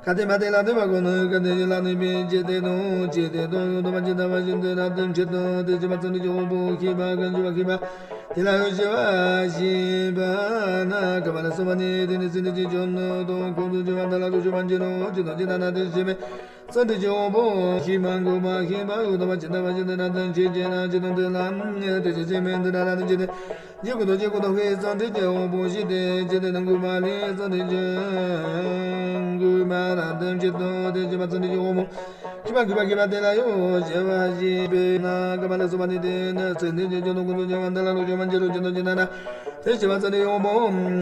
གལ་ཏེ་མ་དེ་ལ་ལྟོས་པ་ཀུན་ནི་གལ་ཏེ་ཡིད་ལ་གནས་པའི་ཆེད་དེ་དང་ཆེད་དེ་དང་ཡོད་དོ་བ་ཇི་ལྟ་བ་བཞིན་དུ་རབ་ཏུ་མཆེད་དོ། དེ་ཤེས་པ་ཙམ་དུ་ཀྱང་དབང་པོ་ཤེས་པ་ཀུན་འབྱུང་བ་ཤེས་པ་དེ་ལ་ཡང་ཤེས་པ་ཤེས་པ་ན་ག་མ་ལ་སོགས་པ་ནི་དེ་ནི་ཚེ་འདི་ཕྱིར་ཆོམ་དུ་ཀུན་རྫོབ་ཀྱི་བར་འདི་ལ་ལུགས་སྤྱོད་པ་འགྱུར་རོ། ཇི་ལྟར་ཇི་ལྟར་ན་དེ་ཤེས་པས་ཙམ་དུ་ཀྱང་དབང་པོ་ཤེས་པ་དགོས་པ་ཤེས་པ་ཡོད་དོ་བ་ཇི་ལྟ་བ་བཞིན་དུ་རབ་ཏུ་མཆེད་ཅེ་ན་ཇི་ལྟར་འདི་ལ་དེ་ཤེས་ཤེས་མིན་འདི་ལྟར་རབ་ཏུ་མཆེད་དེ། རྗེ་ཀུན་རྟོག་ཅན་ཀུན་རྟོག་གི་ཙམ་དུ་ཀྱང་དབང་པོ་ཤེས་ཏེ་ཆེད་དེ་ནི་དགོས་པ་ལས་ཙམ་དུ་ཀྱང་དགོས་པ་རབ་ཏུ་མཆེད་དོ། དེ་ཤེས་པ་ཙམ་དུ་ཀྱང་དབང་པོ་ཤེས་པ་དགོས་པ་ཤེས་པ་དེ་ལ་ཡང་ཤེས་པ་ཤེས་པས་ན་ག་མ་ལ་སོགས་པ་ནི་དེ་ནི་ཚེ་འདི་ཕྱིར་ཆོམ་དུ་ཀུན་རྫོབ་ཀྱི་བར་འདི་ལ་ལུགས་སྤྱོད་པ་འགྱུར་རོ། ཇི་ལྟར་ཇི་ལྟར་ན་དེ་ཤེས་པ་ཙམ་དུ་ཀྱང་དབང་པོ་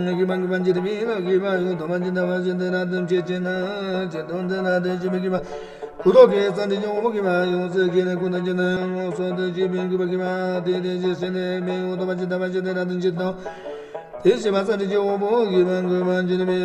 ཤེས་པ་དགོས་པ་འགྱུར་བའི་ལུགས་ཤེས་པ་ཡོད་དོ་བ་ཇི་ལྟ་བ་བཞིན་དུ་རབ་ཏུ་མཆེད་ཅེ་ན་ཇི་ལྟར་འདི་ལ་དེ་ཤེས་པས་ཤེས་པ་ཀུན་རྟོག་གི་ཙམ་དུ་ཀྱང་དབང་པོ་ཤེས་པ་ཡོངས་སུ་ཤེས་ནས་ཀུན་རྟོག་ཅན་ནི་ཡོངས་སུ་དེ་ཤེས་པའི་དགོས་པ་ཤེས་པ་དེ་དེ་ཤེས་ཤེས་ནས་མེད་ཡོད་དོ་བ་ཇི་ལྟ་བ་བཞིན་དུ་རབ་ཏུ་མཆེད་དོ། དེ་ཤེས་པ་ཙམ་དུ་ཀྱང་དབང་པོ་ཤེས་པ་དགོས་པ་འགྱུར་བའི་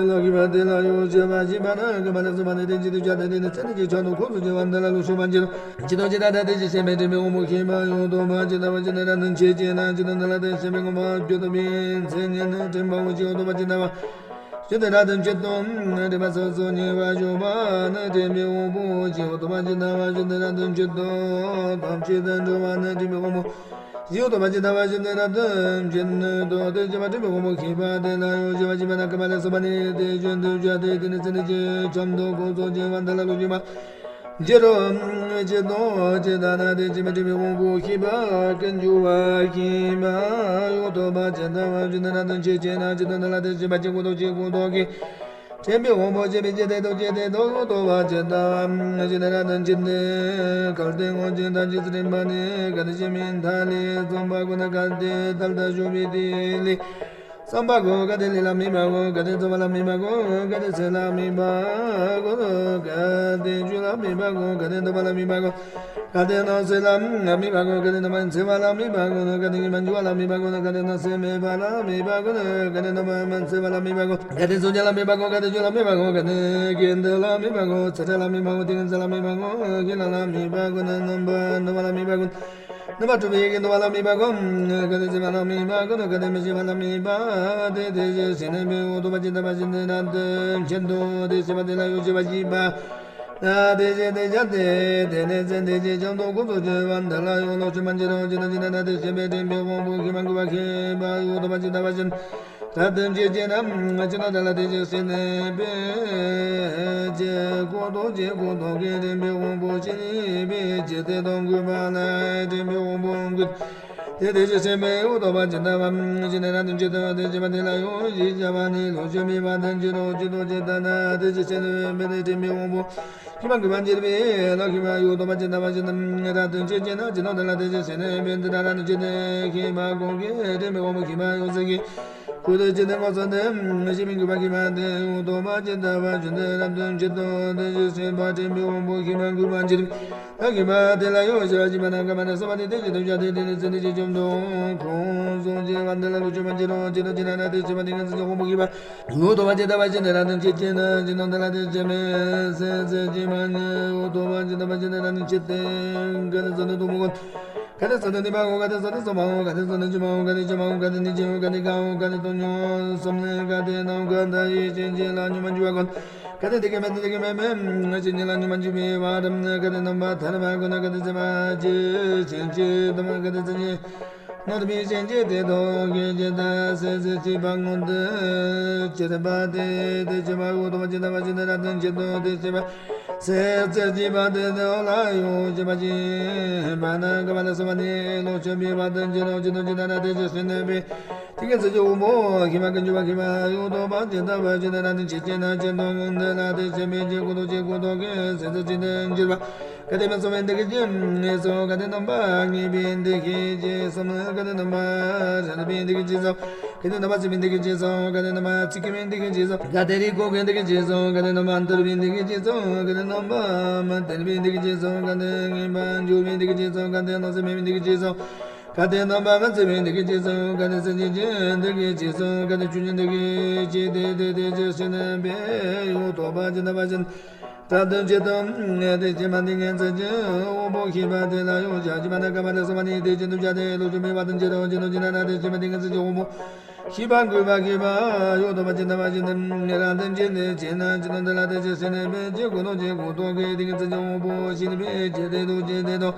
ལུགས་ཤེས་པ་དེ་ལ་ཡང་ཤེས་པ་ཤེས་པ་ན་ག་མ་ལ་སོགས་པ་ནི་དེ་ཕྱིར་དུ་བྱ་སྟེ་དེ་ནི་ཚེ་འདི་ཕྱིར་ཆོམ་དུ་ཀུན་རྫོབ་ཀྱི་བར་འདི་ལ་ལུགས་སྤྱོད་པ་འགྱུར་རོ། ཇི་ལྟར་ཇི་ལྟར་ན་དེ་ཤེས་ཤེས་མིན་འདྲེན་པའི་དབང་པོ་ཤེས་པ་ཡོད་དོ་བ་ཇི་ལྟ་བ་ཇི་ལྟར་རབ་ཏུ་མཆེད་ཅེ་ན་ཇི་ལྟར་འདི་ལ་དེ་ཤེས་པས་མངོན་པར་བརྗོད་དོ་བའི་མཚན་ཉིད་ནི་འདྲེན་པའི་དབང་པོ་ཡོད་དོ་བ་ཇི་ལྟ་བ་བཞིན་དུ་རབ་ཏུ་མཆེད་དོ། འདྲེན་པ་སོ་སོར་ཉེ་བར་ཞོག་པ་ནི་འདྲེན་པའི་དབང་པོ་ཡོད་དོ་བ་ཇི་ལྟ་བ་བཞིན་དུ་རབ་ཏུ་མཆེད་དོ། ཐམས་ཅད་དུ་འགྲོ་བ་ནི་འདྲེན་པའི་དབང་པོ། ཡུལ་དུ་མ་ཅི་ལྟ་བ་བཞིན་དུ་རབ་ཏུ་བྱིན་ནོ། དེ་བཞིན་པ་སྤྲིན་པའི་དབང་པོ་ཁྱིམ་པ་དེ་ལ་ཡང་བཞི་པ་བཞི་པ་ན་ཀ་མ་ལ་སོགས་པ་ནི་དེ་བཞིན་དུ་བྱ་སྟེ། དེ་ནི་ཚེ་འདི་ཀྱི་ཁྱམས་དང་ཁོ་ཚོ་བྱེད་པ་འདི་ལ་ལོ་རྒྱུས་མ་འགྱུར་རོ། ཇི་ལྟར་ཇི་ལྟར་ན་དེ་བཞིན་པ་སྤྲིན་པའི་དབང་པོ་ཁྱིམ་པ་ཀུན་འབྱུང་བ་ཁྱིམ་པ་ཡུལ་དུ་མ་ཅི་ལྟ་བ་བཞིན་དུ་རབ་ཏུ་འབྱེད་ཅེ་ན། ཇི་ལྟར་འདི་ལ་དེ་བཞིན་པ་སྤྱི་ཁོ་ཐོག་སྤྱི་ཁོ་ཐོག་གི་སྤྲིན་པའི་དབང་པོ་བྱེད་པའི་ཇི་ལྟར་དུ་ཇི་ལྟར་དུ་ཡུལ་དུ་མ་ཅི་ལྟ་བ་བཞིན་དུ་རབ་ཏུ་འབྱེད་ནས། གལ་ཏེ་སྔོན་ཆད་ད་ཅི་སྲིད་མ་ནི་ག་དེ་བྱེད་མིན་ད་ལས་བསམ་པ་ཀུན་ནས་གལ་ཏེ་ད་ལྟ་བྱུང་བའི་དེ་ལས། བསམ་པ་ཀུན་གལ་ཏེ་ལས་ལ་དམིགས་པ་ཀུན། གལ་ཏེ་ཚོར་བ་ལ་དམིགས་པ་ཀུན། གལ་ཏེ་ཟས་ལ་དམིགས་པ་ཀུན། གལ་ཏེ་རྒྱུ་ལ་དམིགས་པ་ཀུན། གལ་ཏེ་འདོད་པ་ལ་དམིགས་པ་ཀུན། གལ་ཏེ་སྣང་སྲིད་ལ་དམིགས་པ་ཀུན། གལ་ཏེ་རྣམ་པར་མི་འཚེ་བ་ལ་དམིགས་པ་ཀུན། གལ་ཏེ་ཉོན་མོངས་པ་ལ་དམིགས་པ་ཀུན། གལ་ཏེ་སྣང་སྲིད་མེད་པ་ལ་དམིགས་པ་ཀུན། གལ་ཏེ་རྣམ་པར་མི་འཚེ་བ་ལ་དམིགས་པ་ཀུན། གལ་ཏེ་གཟུགས་ཅན་ལ་དམིགས་པ་ཀུན། གལ་ཏེ་ཆོས་ལ་དམིགས་པ་ཀུན། གལ་ཏེ་དགེ་འདུན་ལ་དམིགས་པ་ཀུན། ཚེ་ཕྲད་ལ་དམིགས་པ་ཀུན། ཏིང་ངེ་འཛིན་ལ་དམིགས་པ་ཀུན། ཤེས་རབ་ལ་དམིགས་པ་ཀུན། རྣམ་པར་གནོན་པ་ལ་དམིགས་པ་ཀུན། རྣམ་པར་འཁྲུལ་པའི་དགེ་འདུན་པ་ལ་དམིགས་པ་ཀུན། གལ་ཏེ་སྲིད་པ་ལ་དམིགས་པ་ཀུན། གལ་ཏེ་མི་ཤིགས་པ་ལ་དམིགས་པ་དེ་དེ་བཞིན་གཤེགས་ནས་འབད་འོ་ཐོག་པ་ཇི་ལྟ་བ་བཞིན་དུ་རབ་ཏུ་འབྱེད་དོ། དེ་བཞིན་པ་དེ་ལ་ཡང་བཞི་པ་བཞི་པ་ན་དེ་བཞིན་དུ་བྱ་སྟེ། དེ་ནི་ཚེ་འདི་ཀྱི་ཁྱམས་དང་ཁོ་ཚོ་བྱེད་པ་འདི་ལ་ཡང་ལོག་ཤུལ་མ་འགྱུར་རོ། ཇི་ལྟར་ཇི་ལྟར་ན་དེ་བཞིན་པའི་སྤྲིན་པའི་དབང་པོ་ཁྱིམ་པ་ཀུན་པ་ཁྱིམ་པ་འོ་ཐོག་པ་ཇི་ལྟ་བ་བཞིན་རབ་ཏུ་འབྱེད་ཅེ་ན། ཇི་ལྟར་འདི་ལ་དེ་བཞིན་གཤེགས་ནས་འབད་ཅེས་ཁོ་ཐོག་ཅེས་ཁོ་ཐོག་གི་སྤྲིན་པའི་དབང་པོ་ཤེས་རིག་པའི་ཇི་ལྟར་དང་གུས་པ་ལ་སྤྲིན་པའི་དབང་པོ་ཀུན། དེ་དེ་བཞིན་གཤེགས་པའི་འོ་ཐོག་པ་ཇི་ལྟ་བ་བཞིན་རབ་ཏུ་འབྱེད་དོ། དེ་བཞིན་པ་དེ་ལ་ཡང་བཞི་བྱ་བ་ནི་ལོག་ཤུལ་མའི་བར་དུ་འགྱུར་རོ། ཇི་ལྟར་ཇི་ལྟར་ན་དེ་བཞིན་གཤེགས་ནས་འབད་དེ་སྤྲིན་པའི་དབང་པོ་ཁྱིམ་པ་ཀུན་པ་འགྱུར་བའི་ལོག་ཤུལ་མ་འོ་ཐོག་པ་ཇི་ལྟ་བ་བཞིན་རབ་ཏུ་འབྱེད་ཅེ་ན། ཇི་ལྟར་འདི་ལ་དེ་བཞིན་གཤེགས་ནས་འབད་དེ་རབ་ཏུ་འབྱེད་དེ་ཁྱིམ་པ་ཀུན་གྱི་སྤྲིན་པའི་དབང་པོ་ཁྱིམ་པ་ཡང་ཟེར་གྱི། ཁོ་ཐོག་ཅི་ནས་སྔོ་སོང་སྟེ་ཤེས་མིན་གུས་པ་ཁྱིམ་པ་དེ་འོ་ཐོག་པ་ཇི་ལྟ་བ་བཞིན་དུ་རབ་ཏུ་འབྱེད་དོ། དེ་བཞིན་གཤེགས་པ་སྤྲིན་པའི་དབང་པོ་ཁྱིམ་པ་གུས་པ་འགྱུར་བའི་ལོག་ཤུལ་མ་དེ་ལ་ཡང་བཞི་པ་བཞི་པ་ན་ཀ་མ་ལ་སོགས་པ་ནི་དེ་བཞིན་དུ་བྱ་སྟེ། དེ་ནི་ཚེ་འདི་ཀྱི་ཁྱམས་དང་ཁོ་ཚོ་བྱེད་པ་འདི་ལ་ལོག་ཤུལ་མ་འགྱུར་རོ། ཇི་ལྟར་ཇི་ལྟར་ན་དེ་བཞིན་པ་སྟེ་ཏིང་ངེ་འཛིན་གྱི་དབང་པོ་ཁྱིམ་པ་འོ་ཐོག་པ་ཇི་ལྟ་བ་བཞིན་དུ་རབ་ཏུ་འབྱེད་ཅེ་ན། ཇི་ལྟར་འདི་ལ་དེ་བཞིན་པའི་ཟས་ཟད་ཀྱི་མ་ནི་འོ་ཐོག་པ་ཇི་ལྟ་བ་བཞིན་དུ་རབ་ཏུ་འབྱེད་དེ། གལ་ཏེ་ཟས་ནི་དང་པོ་ཀུན། གལ་ཏེ་ཟས་ནི་ནུས་པ་ཀུན། གལ་ཏེ་ཟས་ནི་གཙང་མའོ། གལ་ཏེ་ཟས་ནི་ལྗིད་མའོ། གལ་ཏེ་ལྗིད་མའོ། གལ་ཏེ་ནི་ལྗིད་ཀུན། གལ་ཏེ་གང་། གལ་ཏེ་དོན་ཉུང་གསུམ་ནི། གལ་ཏེ་ནམ་མཁའ་ལྟ་བུའི་སྐྱེ་མཆེད་ལ་སྙོམས་པར་འཇུག་པ་ཀུན། གལ་ཏེ་འདི་སྐད་མིན་འདི་སྐད་མེད་མིན་སྐྱེ་མཆེད་ལ་སྙོམས་པར་འཇུག་པའི་བར་རམ། གལ་ཏེ་རྣམ་པར་ཐར་པ་ཀུན། གལ་ཏེ་ཟད་པ་ཅི་ཕྱིན་ཅི་དང་། གལ་ཏེ་ཟད་ཅི་ནོར་བུའི་ཕྱིན་ཅི་དེ་དག་གི་ཇི་ལྟར་ཟས་ཟད་བྱེད་པ་མངོན་དུ་གྱུར་པ་དེ། དེ་བྱེད་པ་འོ་ཐོག་པ་ཇི་ལྟ་བ་བཞིན་དུ་རབ་ཏུ་འབྱེད་དོ། དེ་བྱེད་པ་ཟས་ཟད་བྱེད་པ་དེ་དག་ལ་ཡང་བཞི་པ་བཞི་པ་ན་ཀ་མ་ལ་སོགས་པ་ནི་ལོག་ཤུལ་མའི་བར་དུ་འགྱུར་རོ། ཇི་ལྟར་ཇི་ལྟར་ན་དེ་བཞིན་གཤེགས་ནས་འབད་དེ། ཏིང་ངེ་འཛིན་གྱི་དབང་པོ་ཁྱིམ་པ་ཀུན་འབྱུང་བ་ཁྱིམ་པ་འོ་ཐོག་པ་ཇི་ལྟ་བ་བཞིན་དུ་རབ་ཏུ་འབྱེད་ཅེ་ན། ཇི་ལྟར་འདི་ལ་དེ་བཞིན་པའི་ཕྱི་ཁོ་ཐོག་ཕྱི་ཁོ་ཐོག་གི་ཟས་ཟད་བྱེད་དུ་འགྱུར་བ། གལ་ཏེ་མི་གཙང་བའི་བདེ་སྐྱིད་ཀྱི་ཚོགས། གལ་ཏེ་རྣམ་པར་ངེས་པའི་བདེ་སྐྱིད་ཀྱི་གསུམ། གལ་ཏེ་རྣམ་པར་རིག་པའི་བདེ་སྐྱིད་ཀྱི་ཚོགས། གལ་ཏེ་རྣམ་པར་ཚིམ་པའི་བདེ་སྐྱིད་ཀྱི་ཚོགས། གལ་ཏེ་རྣམ་པར་ཚིམ་པའི་བདེ་སྐྱིད་ཀྱི་ཚོགས། གལ་ཏེ་རིག་གོ་གི་བདེ་སྐྱིད་ཀྱི་ཚོགས། གལ་ཏེ་རྣམ་པར་འདོར་བའི་བདེ་སྐྱིད་ཀྱི་ཚོགས། གལ་ཏེ་རྣམ་པར་མི་བརྟན་པའི་བདེ་སྐྱིད་ཀྱི་ཚོགས། གལ་ཏེ་ངེས་པར་འབྱུང་བའི་བདེ་སྐྱིད་ཀྱི་ཚོགས། གལ་ཏེ་སྣང་སྲིད་མེད་པའི་བདེ་སྐྱིད་ཀྱི་ཚོགས། གལ་ཏེ་རྣམ་པར་མི་འཚེ་བའི་བདེ་སྐྱིད་ཀྱི་ཚོགས། གལ་ཏེ་སེམས་ཅན་གྱི་བདེ་སྐྱིད་ཀྱི་ཚོགས། གལ་ཏེ་ཆོས་ཅན་བདེ་སྐྱིད་ཀྱི་དེ་དེ་དེ་ཅི་ཞིག་ནས་འབད་འོ་ཐོག་པ་ཇི་ལྟ་བ་བཞིན་རབ་ཏུ་འབྱེད་དོ། དེ་བཞིན་མ་ཏིང་ངེ་འཛིན་གྱི་དབང་པོ་ཁྱིམ་པ་དེ་ལ་ཡང་བཞི་པ་ན་ཀ་མ་ལ་སོགས་པ་ནི་དེ་བཞིན་དུ་བྱ་སྟེ་ལོག་ཤུལ་མའི་བར་དུ་འགྱུར་རོ། ཇི་ལྟར་ཇི་ལྟར་ན་དེ་བཞིན་མ་ཏིང་ངེ་འཛིན་གྱི་དབང་པོ་ཁྱིམ་པ་ཀུན་འབྱུང་བ་ཁྱིམ་པ་འོ་ཐོག་པ་ཇི་ལྟ་བ་བཞིན་དུ་རབ་ཏུ་འབྱེད་ཅེ་ན། ཇི་ལྟར་འདི་ལ་དེ་བཞིན་གཤེགས་ནས་འབད་དེ་ཁོ་ཐོག་ཕྱི་ཁོ་ཐོག་གི་ཏིང་ངེ་འཛིན་གྱི་དབང་པོ་ཤེས་རིག་པའི་ཇི་ལྟར་དང་ཇི་ལྟར་དང་།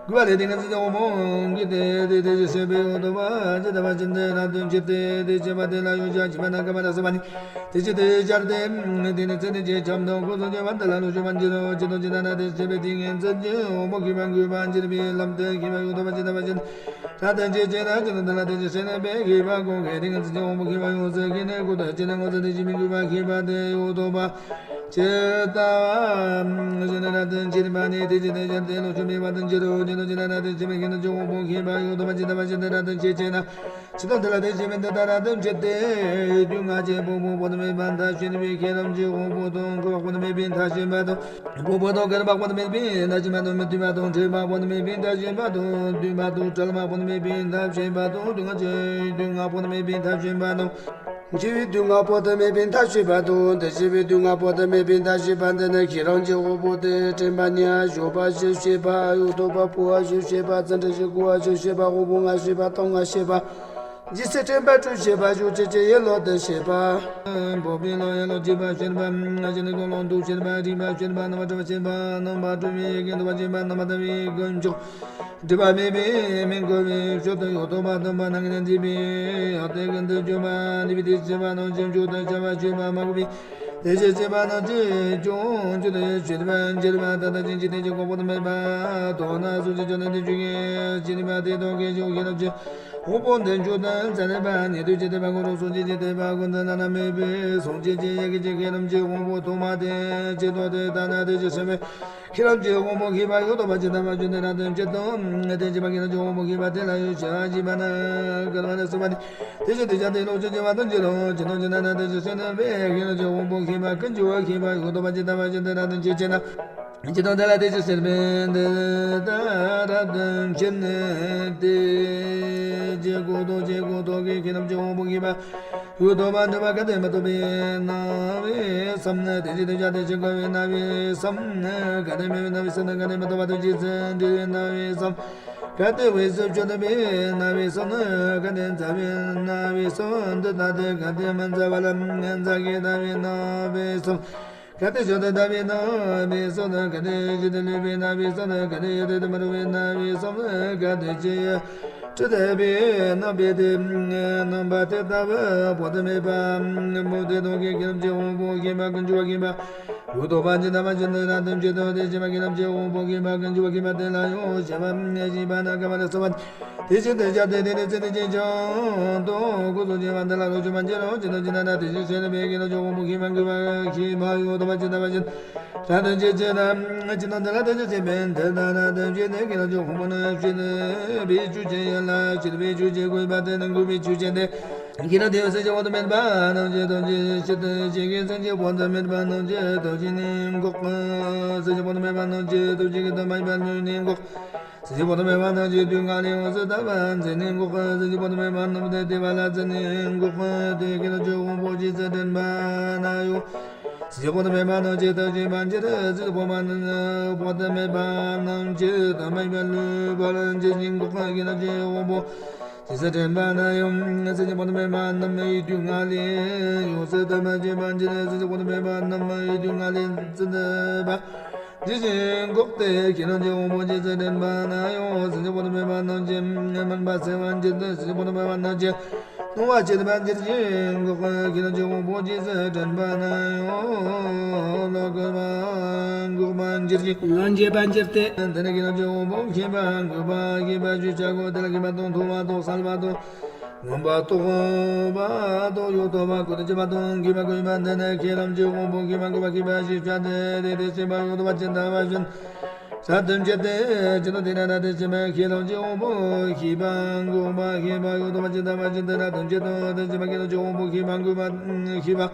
གུས་པ་ལས་ཏིང་ངེ་འཛིན་གྱི་དབང་པོ་ཀུན་ཏེ་དེ་དེ་བཞིན་གཤེགས་པའི་འོ་ཐོག་པ་ཇི་ལྟ་བ་བཞིན་དུ་རབ་ཏུ་འབྱེད་དེ། དེ་བཞིན་པ་དེ་ལ་ཡང་བཞི་པ་ན་ཀ་མ་ལ་སོགས་པ་ནི་དེ་བཞིན་དུ་བྱ་སྟེ། དེ་ནི་ཚེ་འདི་ཀྱི་ཁྱམས་དང་ཁོ་ཚོ་བྱེད་པ་འདི་ལ་ལོག་ཤུལ་མ་འགྱུར་རོ། ཇི་ལྟར་ཇི་ལྟར་ན་དེ་བཞིན་པའི་ཏིང་ངེ་འཛིན་གྱི་དབང་པོ་ཁྱིམ་པ་ཀུན་འབྱུང་བ་ཁྱིམ་པའི་ལམ་དུ་ཁྱིམ་པ་འོ་ཐོག་པ་ཇི་ལྟ་བ་བཞིན་རབ་ཏུ་འབྱེད་ཅེ་ན། ཇི་ལྟར་འདི་ལ་དེ་བཞིན་གཤེགས་ནས་འབད་ཁྱིམ་པ་ཀུན་གྱི་ཏིང་ངེ་འཛིན་གྱི་དབང་པོ་ཁྱིམ་པ་ཡང་ཟེར་གྱི་ནི་ཀུན་ཏུ་སྤྱི་ནས་ངོ་ཚ་དེ་བཞིན་མི་གུས་པ་ཁྱིམ་པ་དེ་འོ་ཐོག་པ། ཇི་ལྟ་བ་བཞིན་རབ་ཏུ་འབྱེད་པ་ནི་དེ་བཞིན་དུ་བྱ་སྟེ་ལོག་ཤུལ་མའི་བར་དུ་འགྱུར་རོ། ཇི་ལྟར་ཇི་ལྟར་ན་དེ་བཞིན་མི་ཁྱིམ་དུ་འཇུག་དབང་པོ་ཁྱིམ་པ་ཡང་འོ་ཐོག་པ་ཇི་ལྟ་བ་བཞིན་དུ་རབ་ཏུ་འབྱེད་ཅེ་ན། ཇི་ལྟར་འདི་ལ་དེ་བཞིན་མི་འདི་ལྟར་རབ་ཏུ་འབྱེད་དེ། རྒྱུ་ལྔ་སྐྱེས་པའི་དབང་པོ་དཔག་ཏུ་མེད་པ་མཐར་ཕྱིན་པའི་ཤེས་རབ་ཀྱི་དབང་པོ་དང་འཁོར་བ་དཔག་ཏུ་མེད་པའི་མཐར་ཕྱིན་པ་དང་། འཁོར་བ་དང་འཁོར་བ་དཔག་ཏུ་མེད་པའི་མཐར་ཕྱིན་པ་དང་། མི་མཐུན་པ་དང་འཕྲད་པ་དཔག་ཏུ་མེད་པའི་མཐར་ཕྱིན་པ་དང་། མཐུན་པ་དང་བྲལ་བ་དཔག་ཏུ་མེད་པའི་མཐར་ཕྱིན་པ་དང་། རྒྱུ་ལྔ་སྐྱེས་པའི་དབང་པོ་དཔག་ཏུ་མེད་པའི་མཐར་ཕྱིན་པ་དང་། འཆི་བའི་དུས་ལྔ་པོ་དེ་མེད་པའི་མཐའ་ཤེས་པ་དང་། འདུ་ཤེས་པའི་དུས་ལྔ་པོ་དེ་མེད་པའི་མཐའ་ཤེས་པ་འདི་ནི་ཁྱེད་རང་གི་དབང་པོ་དེ་དྲན་པ་ཉིད་ཞོགས་པ་བཞི་ཤེས་པ། ཡང་དག་པར་འཕོ་བ་བཞི་ཤེས་པ། ཚུལ་ཁྲིམས་བཞི་བསྒོམ་པ་བཞི་ཤེས་པ། དབང་པོ་ལྔ་ཤེས་པ། ཐབས་ལྔ་ཤེས་པ། ཇི་སྲིད་དྲན་པ་སྤྲོས་བྱེད་པ། ཞོག་ཅེས་བྱེད་ཡེ་ལོག་ཏུ་བྱེད་པ། འཕགས་པའི་ལམ་ཡན་ལག་བརྒྱད་པ་བྱེད་པ། ཞི་གནས་ཀུན་སློང་དུ་བྱེད་པ། རིགས་པ་བྱེད་པ། རྣམ་པར་གྲོལ་བ་བྱེད་པ། རྣམ་པར་གྲོལ་བའི་དགེ་འདུན་པ་བྱེད་པ། རྣམ་པར་དག་པའི་དཀོན་མཆོག་སྒྲིབ་པ་མེད་པའི་མིང་བཀོད་པའི་མཆོག་ཏུ་ཡང་དག་པར་སྟོན་པ། ནམ་མཁའ་ལས་འདས་པའི་ཡང་དག་ཏུ་གྱུར་པ། འདས་པའི་དུས་སུ་བྱེད་པ་རྣམས་ཀྱི་མཆོག་ཏུ་བྱ་བ་བྱེད་པ། མ་འགགས་པའི་དུས་སུ་བྱེད་པ་རྣམས་ཀྱི་མཆོག་མཆོག་ཏུ་བྱེད་པ། བྱེད་པ་ད་ལྟ་ཅན་གྱི་དོན་གྱི་གོ་འཕང་དུ་མེད་པ་དོན་ན་སོ་སོའི་ཆོས་ནི་དེ་ཆོས་ཀྱི་སྤྱི་ནུས་པ་དེ་དག་གི་མཆོག་ཤེས་རབ་ཀྱི་དབང་པོ་འདི་མཆོག་ཏུ་མཚན་ལེན་པ། ཉན་ཐོས་ཀྱི་ཐེག་པ་གང་རུང་སངས་རྒྱས་ཀྱི་ཐེག་པ་ཀུན་ཏུ་བླ་ན་མེད་པའི་སངས་རྒྱས་ཀྱི་ཡ་གི་ཀྱི་ཤེས་རབ་ཀྱི་དབང་པོ་ཐོག་མ་དེ་ཇི་ལྟར་དེ་ལྟར་ན་དེ་ཇི་སྲིད་མོས། ཤེས་རབ་ཀྱི་དབང་པོ་ཤེས་པ་ཡང་དག་པ་ཇི་ལྟ་བ་བཞིན་དུ་རབ་ཏུ་འབྱེད་དོ། དེ་བཞིན་པ་ཤེས་རབ་ཀྱི་དབང་པོ་ཤེས་པ་དེ་ལ་ཡང་ཞི་བར་བྱེད་པ་ནི་དགའ་བ་ལ་སོགས་པ་སྟེ། དེ་བཞིན་དུ་ཀྱང་དེ་ལོངས་སྤྱོད་བྱེད་པ་དང་ཇི་ལྟར་ཇི་ལྟར་ན་དེ་ཇི་སྲིད་མོས། ཤེས་རབ་ཀྱི་དབང་པོ་ཤེས་པ་ཀུན་འབྱུང་བ་ཤེས་པ་ཡང་དག་པ་ཇི་ལྟ་བ་བཞིན་དུ་རབ་ཏུ་འབྱེད་ཅེ་ན། ཇི་ལྟར་དེ་ལ་དེ་ཇི་སྲིད་མོས། འདི་ལྟར་རབ་ཏུ་འབྱེད་ནས་དེ་ཇི་སྐད་དུ་ཇི་སྐད་དུ་གི་ཤེས་རབ་ཀྱི་དབང་པོ་ཤེས་པ་ཡང་དག་པར་འདོད་པ་གལ་ཏེ་མི་ཐོབ་པའི་རྣམ་པའི་སེམས་ནི། དེ་བཞིན་དུ་ཀྱང་དེ་བཞིན་དགའ་བའི་རྣམ་པའི་སེམས་ནི། གལ་ཏེ་མི་བའི་རྣམ་པའི་སེམས་ནི། གལ་ཏེ་མི་ཐོབ་པ་དང་རྗེས་སུ་འབྲེལ་བའི་རྣམ་པའི་སེམས། གལ་ཏེ་དབུས་སུ་སྤྱོད་པའི་རྣམ་པའི་སེམས་ནི། གལ་ཏེ་མཛའ་བའི་རྣམ་པའི་སེམས་འདི་ལྟ་སྟེ། གལ་ཏེ་མི་མཛའ་བ་ལ་མཛའ་བར་ལྟ་བུའི་རྣམ་པའི་སེམས། གལ་ཏེ་བྱང་དུ་ལྟ་བུའི་རྣམ་པའི་སེམས་ནི། གལ་ཏེ་ཞི་དུ་ལུས་པའི་རྣམ་པའི་སེམས་ནི། གལ་ཏེ་ཡང་དག་ཏུ་མི་འགྲོ་བའི་རྣམ་པའི་སེམས་ནི། གལ་ཏེ་ཅི་ཡང་དྲི་དག་པའི་རྣམ་པའི་དེ་རྣམ་པ་དེ་ལྟ་བུ་དཔག་ཏུ་མེད་པ་པོ་དེ་དག་གི་ཤེས་རབ་ཀྱི་དབང་པོ་ཤེས་པ་ཀུན་འབྱུང་བ་ཤེས་པ་ཡང་དག་པ་ཇི་ལྟ་བ་བཞིན་དུ་རབ་ཏུ་འབྱེད་དོ། དེ་བཞིན་པ་ཤེས་རབ་ཀྱི་དབང་པོ་ཤེས་པ་ཀུན་འབྱུང་བ་ཤེས་པ་དེ་ལ་ཡང་ཞི་བར་བྱེད་པ་ནི་དགའ་བ་ལ་སོགས་པ། དེ་བཞིན་དུ་ཀྱང་དེ་དེ་ནས་ཚེ་འདི་ཕྱི་ཀྱང་དུ་སྐུ་གསུམ་འབྱེད་པ་འདི་ལ་ལོངས་སྤྱོད་མ་བྱེད་རུང་། ཇི་ལྟར་ཇི་ལྟར་ན་དེ་ཇི་སྲིད་མོས། ཤེས་རབ་ཀྱི་དབང་པོ་ཤེས་པ་ཀུན་འབྱུང་བ་ཤེས་པ་ཡང་དག་པ་ཇི་ལྟ་བ་བཞིན་རབ་ཏུ་འབྱེད་ཅེ་ན། ཇི་ལྟར་དེ་ལ་དེ་ཇི་སྲིད་མོས། འདི་ལྟར་རབ་ཏུ་འབྱེད་དེ། ཤེས་རབ་ཀྱི་དབང་པོ་ནི་སྤྱོད་པའི་ཆོས་ཅན་ཡིན་ལ། སྤྱོད་པའི་ཆོས་ཅན་དགོས་པ་དེ་ནི་འགོག་པའི་ཆོས་ཅན་ཏེ། ཤེས་རབ་དེ་ཡང་སེམས་ཅན་དཔག་ཏུ་མེད་པ་རྣམས་ཀྱི་ཐམས་ཅད་ཕྱིར་ཐུབ་ཅེས་ཀྱི་སེམས་ཅན་དཔག་ཏུ་མེད་པ་རྣམས་ཀྱི་ཐམས་ཅད་ནི་འགོག་སེམས་ཅན་དཔག་ཏུ་མེད་པ་རྣམས་ཀྱི་ཐམས་ཅད་ཀྱི་ཐ་མ་ཡིན་པ་ལུས་ནི་འགོག་སེམས་ཅན་དཔག་ཏུ་མེད་པ་རྣམས་ཀྱི་དུས་ལྔ་ལས་ཡོངས་སུ་དག་པར་མཛད་ནི་འགོག་སེམས་ཅན་དཔག་ཏུ་མེད་པ་རྣམས་དེ་བདེ་བ་ལ་བརྩོན་ནི་འགོག་དེ་ཤེས་རབ་ཀྱི་དབང་པོ་རྗེས་སུ་དྲན་པ་ན་ཡང་། སེམས་ཅན་དཔག་ཏུ་མེད་པ་རྣམས་ཀྱི་ཐམས་ཅད་མ་མཆིས་སེམས་ཅན་དཔག་མ་དཔག་ཏུ་མེད་པ་རྣམས་ཀྱི་ཐ་མ་ཡིན་པ་ལུས་པར་འགྱུར་ཞིང་འགོག་ཤེས་རབ་ཀྱི་དབང་པོ་རྗེས་སུ་དྲན་པ་ན་ཡང་། སེམས་ཅན་དཔག་ཏུ་མེད་པ་རྣམས་ཡུལ་དུས་ལྔ་ལས་ཡོངས་སུ་དག་པར་མཛད་པ་འདི་ནི་སེམས་ཅན་དཔག་ཏུ་མེད་པ་རྣམས་ཡུལ་དུས་ལྔ་ལས་ཚུར་འདས་པ། དེ་བཞིན་འགོག་སྟེ། ཤེས་རབ་ཀྱི་དབང་པོ་རྗེས་སུ་དྲན་པ་ན་ཡང་། སེམས་ཅན་དཔག་ཏུ་མེད་པ་རྣམས་ཀྱི་སྨོན་པ་སེལ་བར་འགྱུར་ཏེ། སེམས་ཅན་དཔག་ཏུ་མེད་པ་རྣམས་ཀྱི་སྣང་བ་སྐྱེད་པར་འགྱུར་ཞིང་འགོག་ཤེས་རབ་ཀྱི་དབང་པོ་རྗེས་སུ་དྲན་པ་ན་ཡང་། ལོག་པར་འགོག་པར་འགྱུར་ཞིང་ལམ་འབྱེད་པར་འགྱུར་ཏེ། དེ་ནས་ཤེས་རབ་ཀྱི་དབང་པོ་མཁས་པ་འགུགས་པ་ཤེས་པ་ཞེས་བྱ་སྒོ་དེ་ལ་མཁས་པ་དང་མཐོ་བ་དང་གསལ་བ་དང་། མངོན་པ་རྟོགས་པ་དང་ཡང་དག་པར་ཀུན་ཏུ་སྤྱོད་པ་དང་མཁས་པ་ཀུན་ཡོད་པ་འདི་ནི་ཤེས་རབ་ཀྱི་དབང་པོ་མཁས་པ་འགུགས་པ་ཤེས་པ་ཞེས་བྱ་སྟེ། དེ་དེ་ཤེས་པ་ཡང་དག་པ་ཇི་ལྟ་བ་བཞིན་རབ་ཏུ་འབྱེད་དེ། ཇི་ལྟར་དེ་ལ་རབ་ཏུ་འབྱེད་པའི་ཤེས་རབ་ཀྱི་དབང་པོ་ཤེས་པ་འགུགས་པ་ཤེས་པ་ཡང་དག་པ་ཇི་ལྟ་བ་བཞིན་དུ་རབ་ཏུ་འབྱེད་དོ། དེ་བཞིན་པ་ཤེས་རབ་ཀྱི་དབང་པོ་མཁས་པ་འགུགས་པ་ཤེས་པ་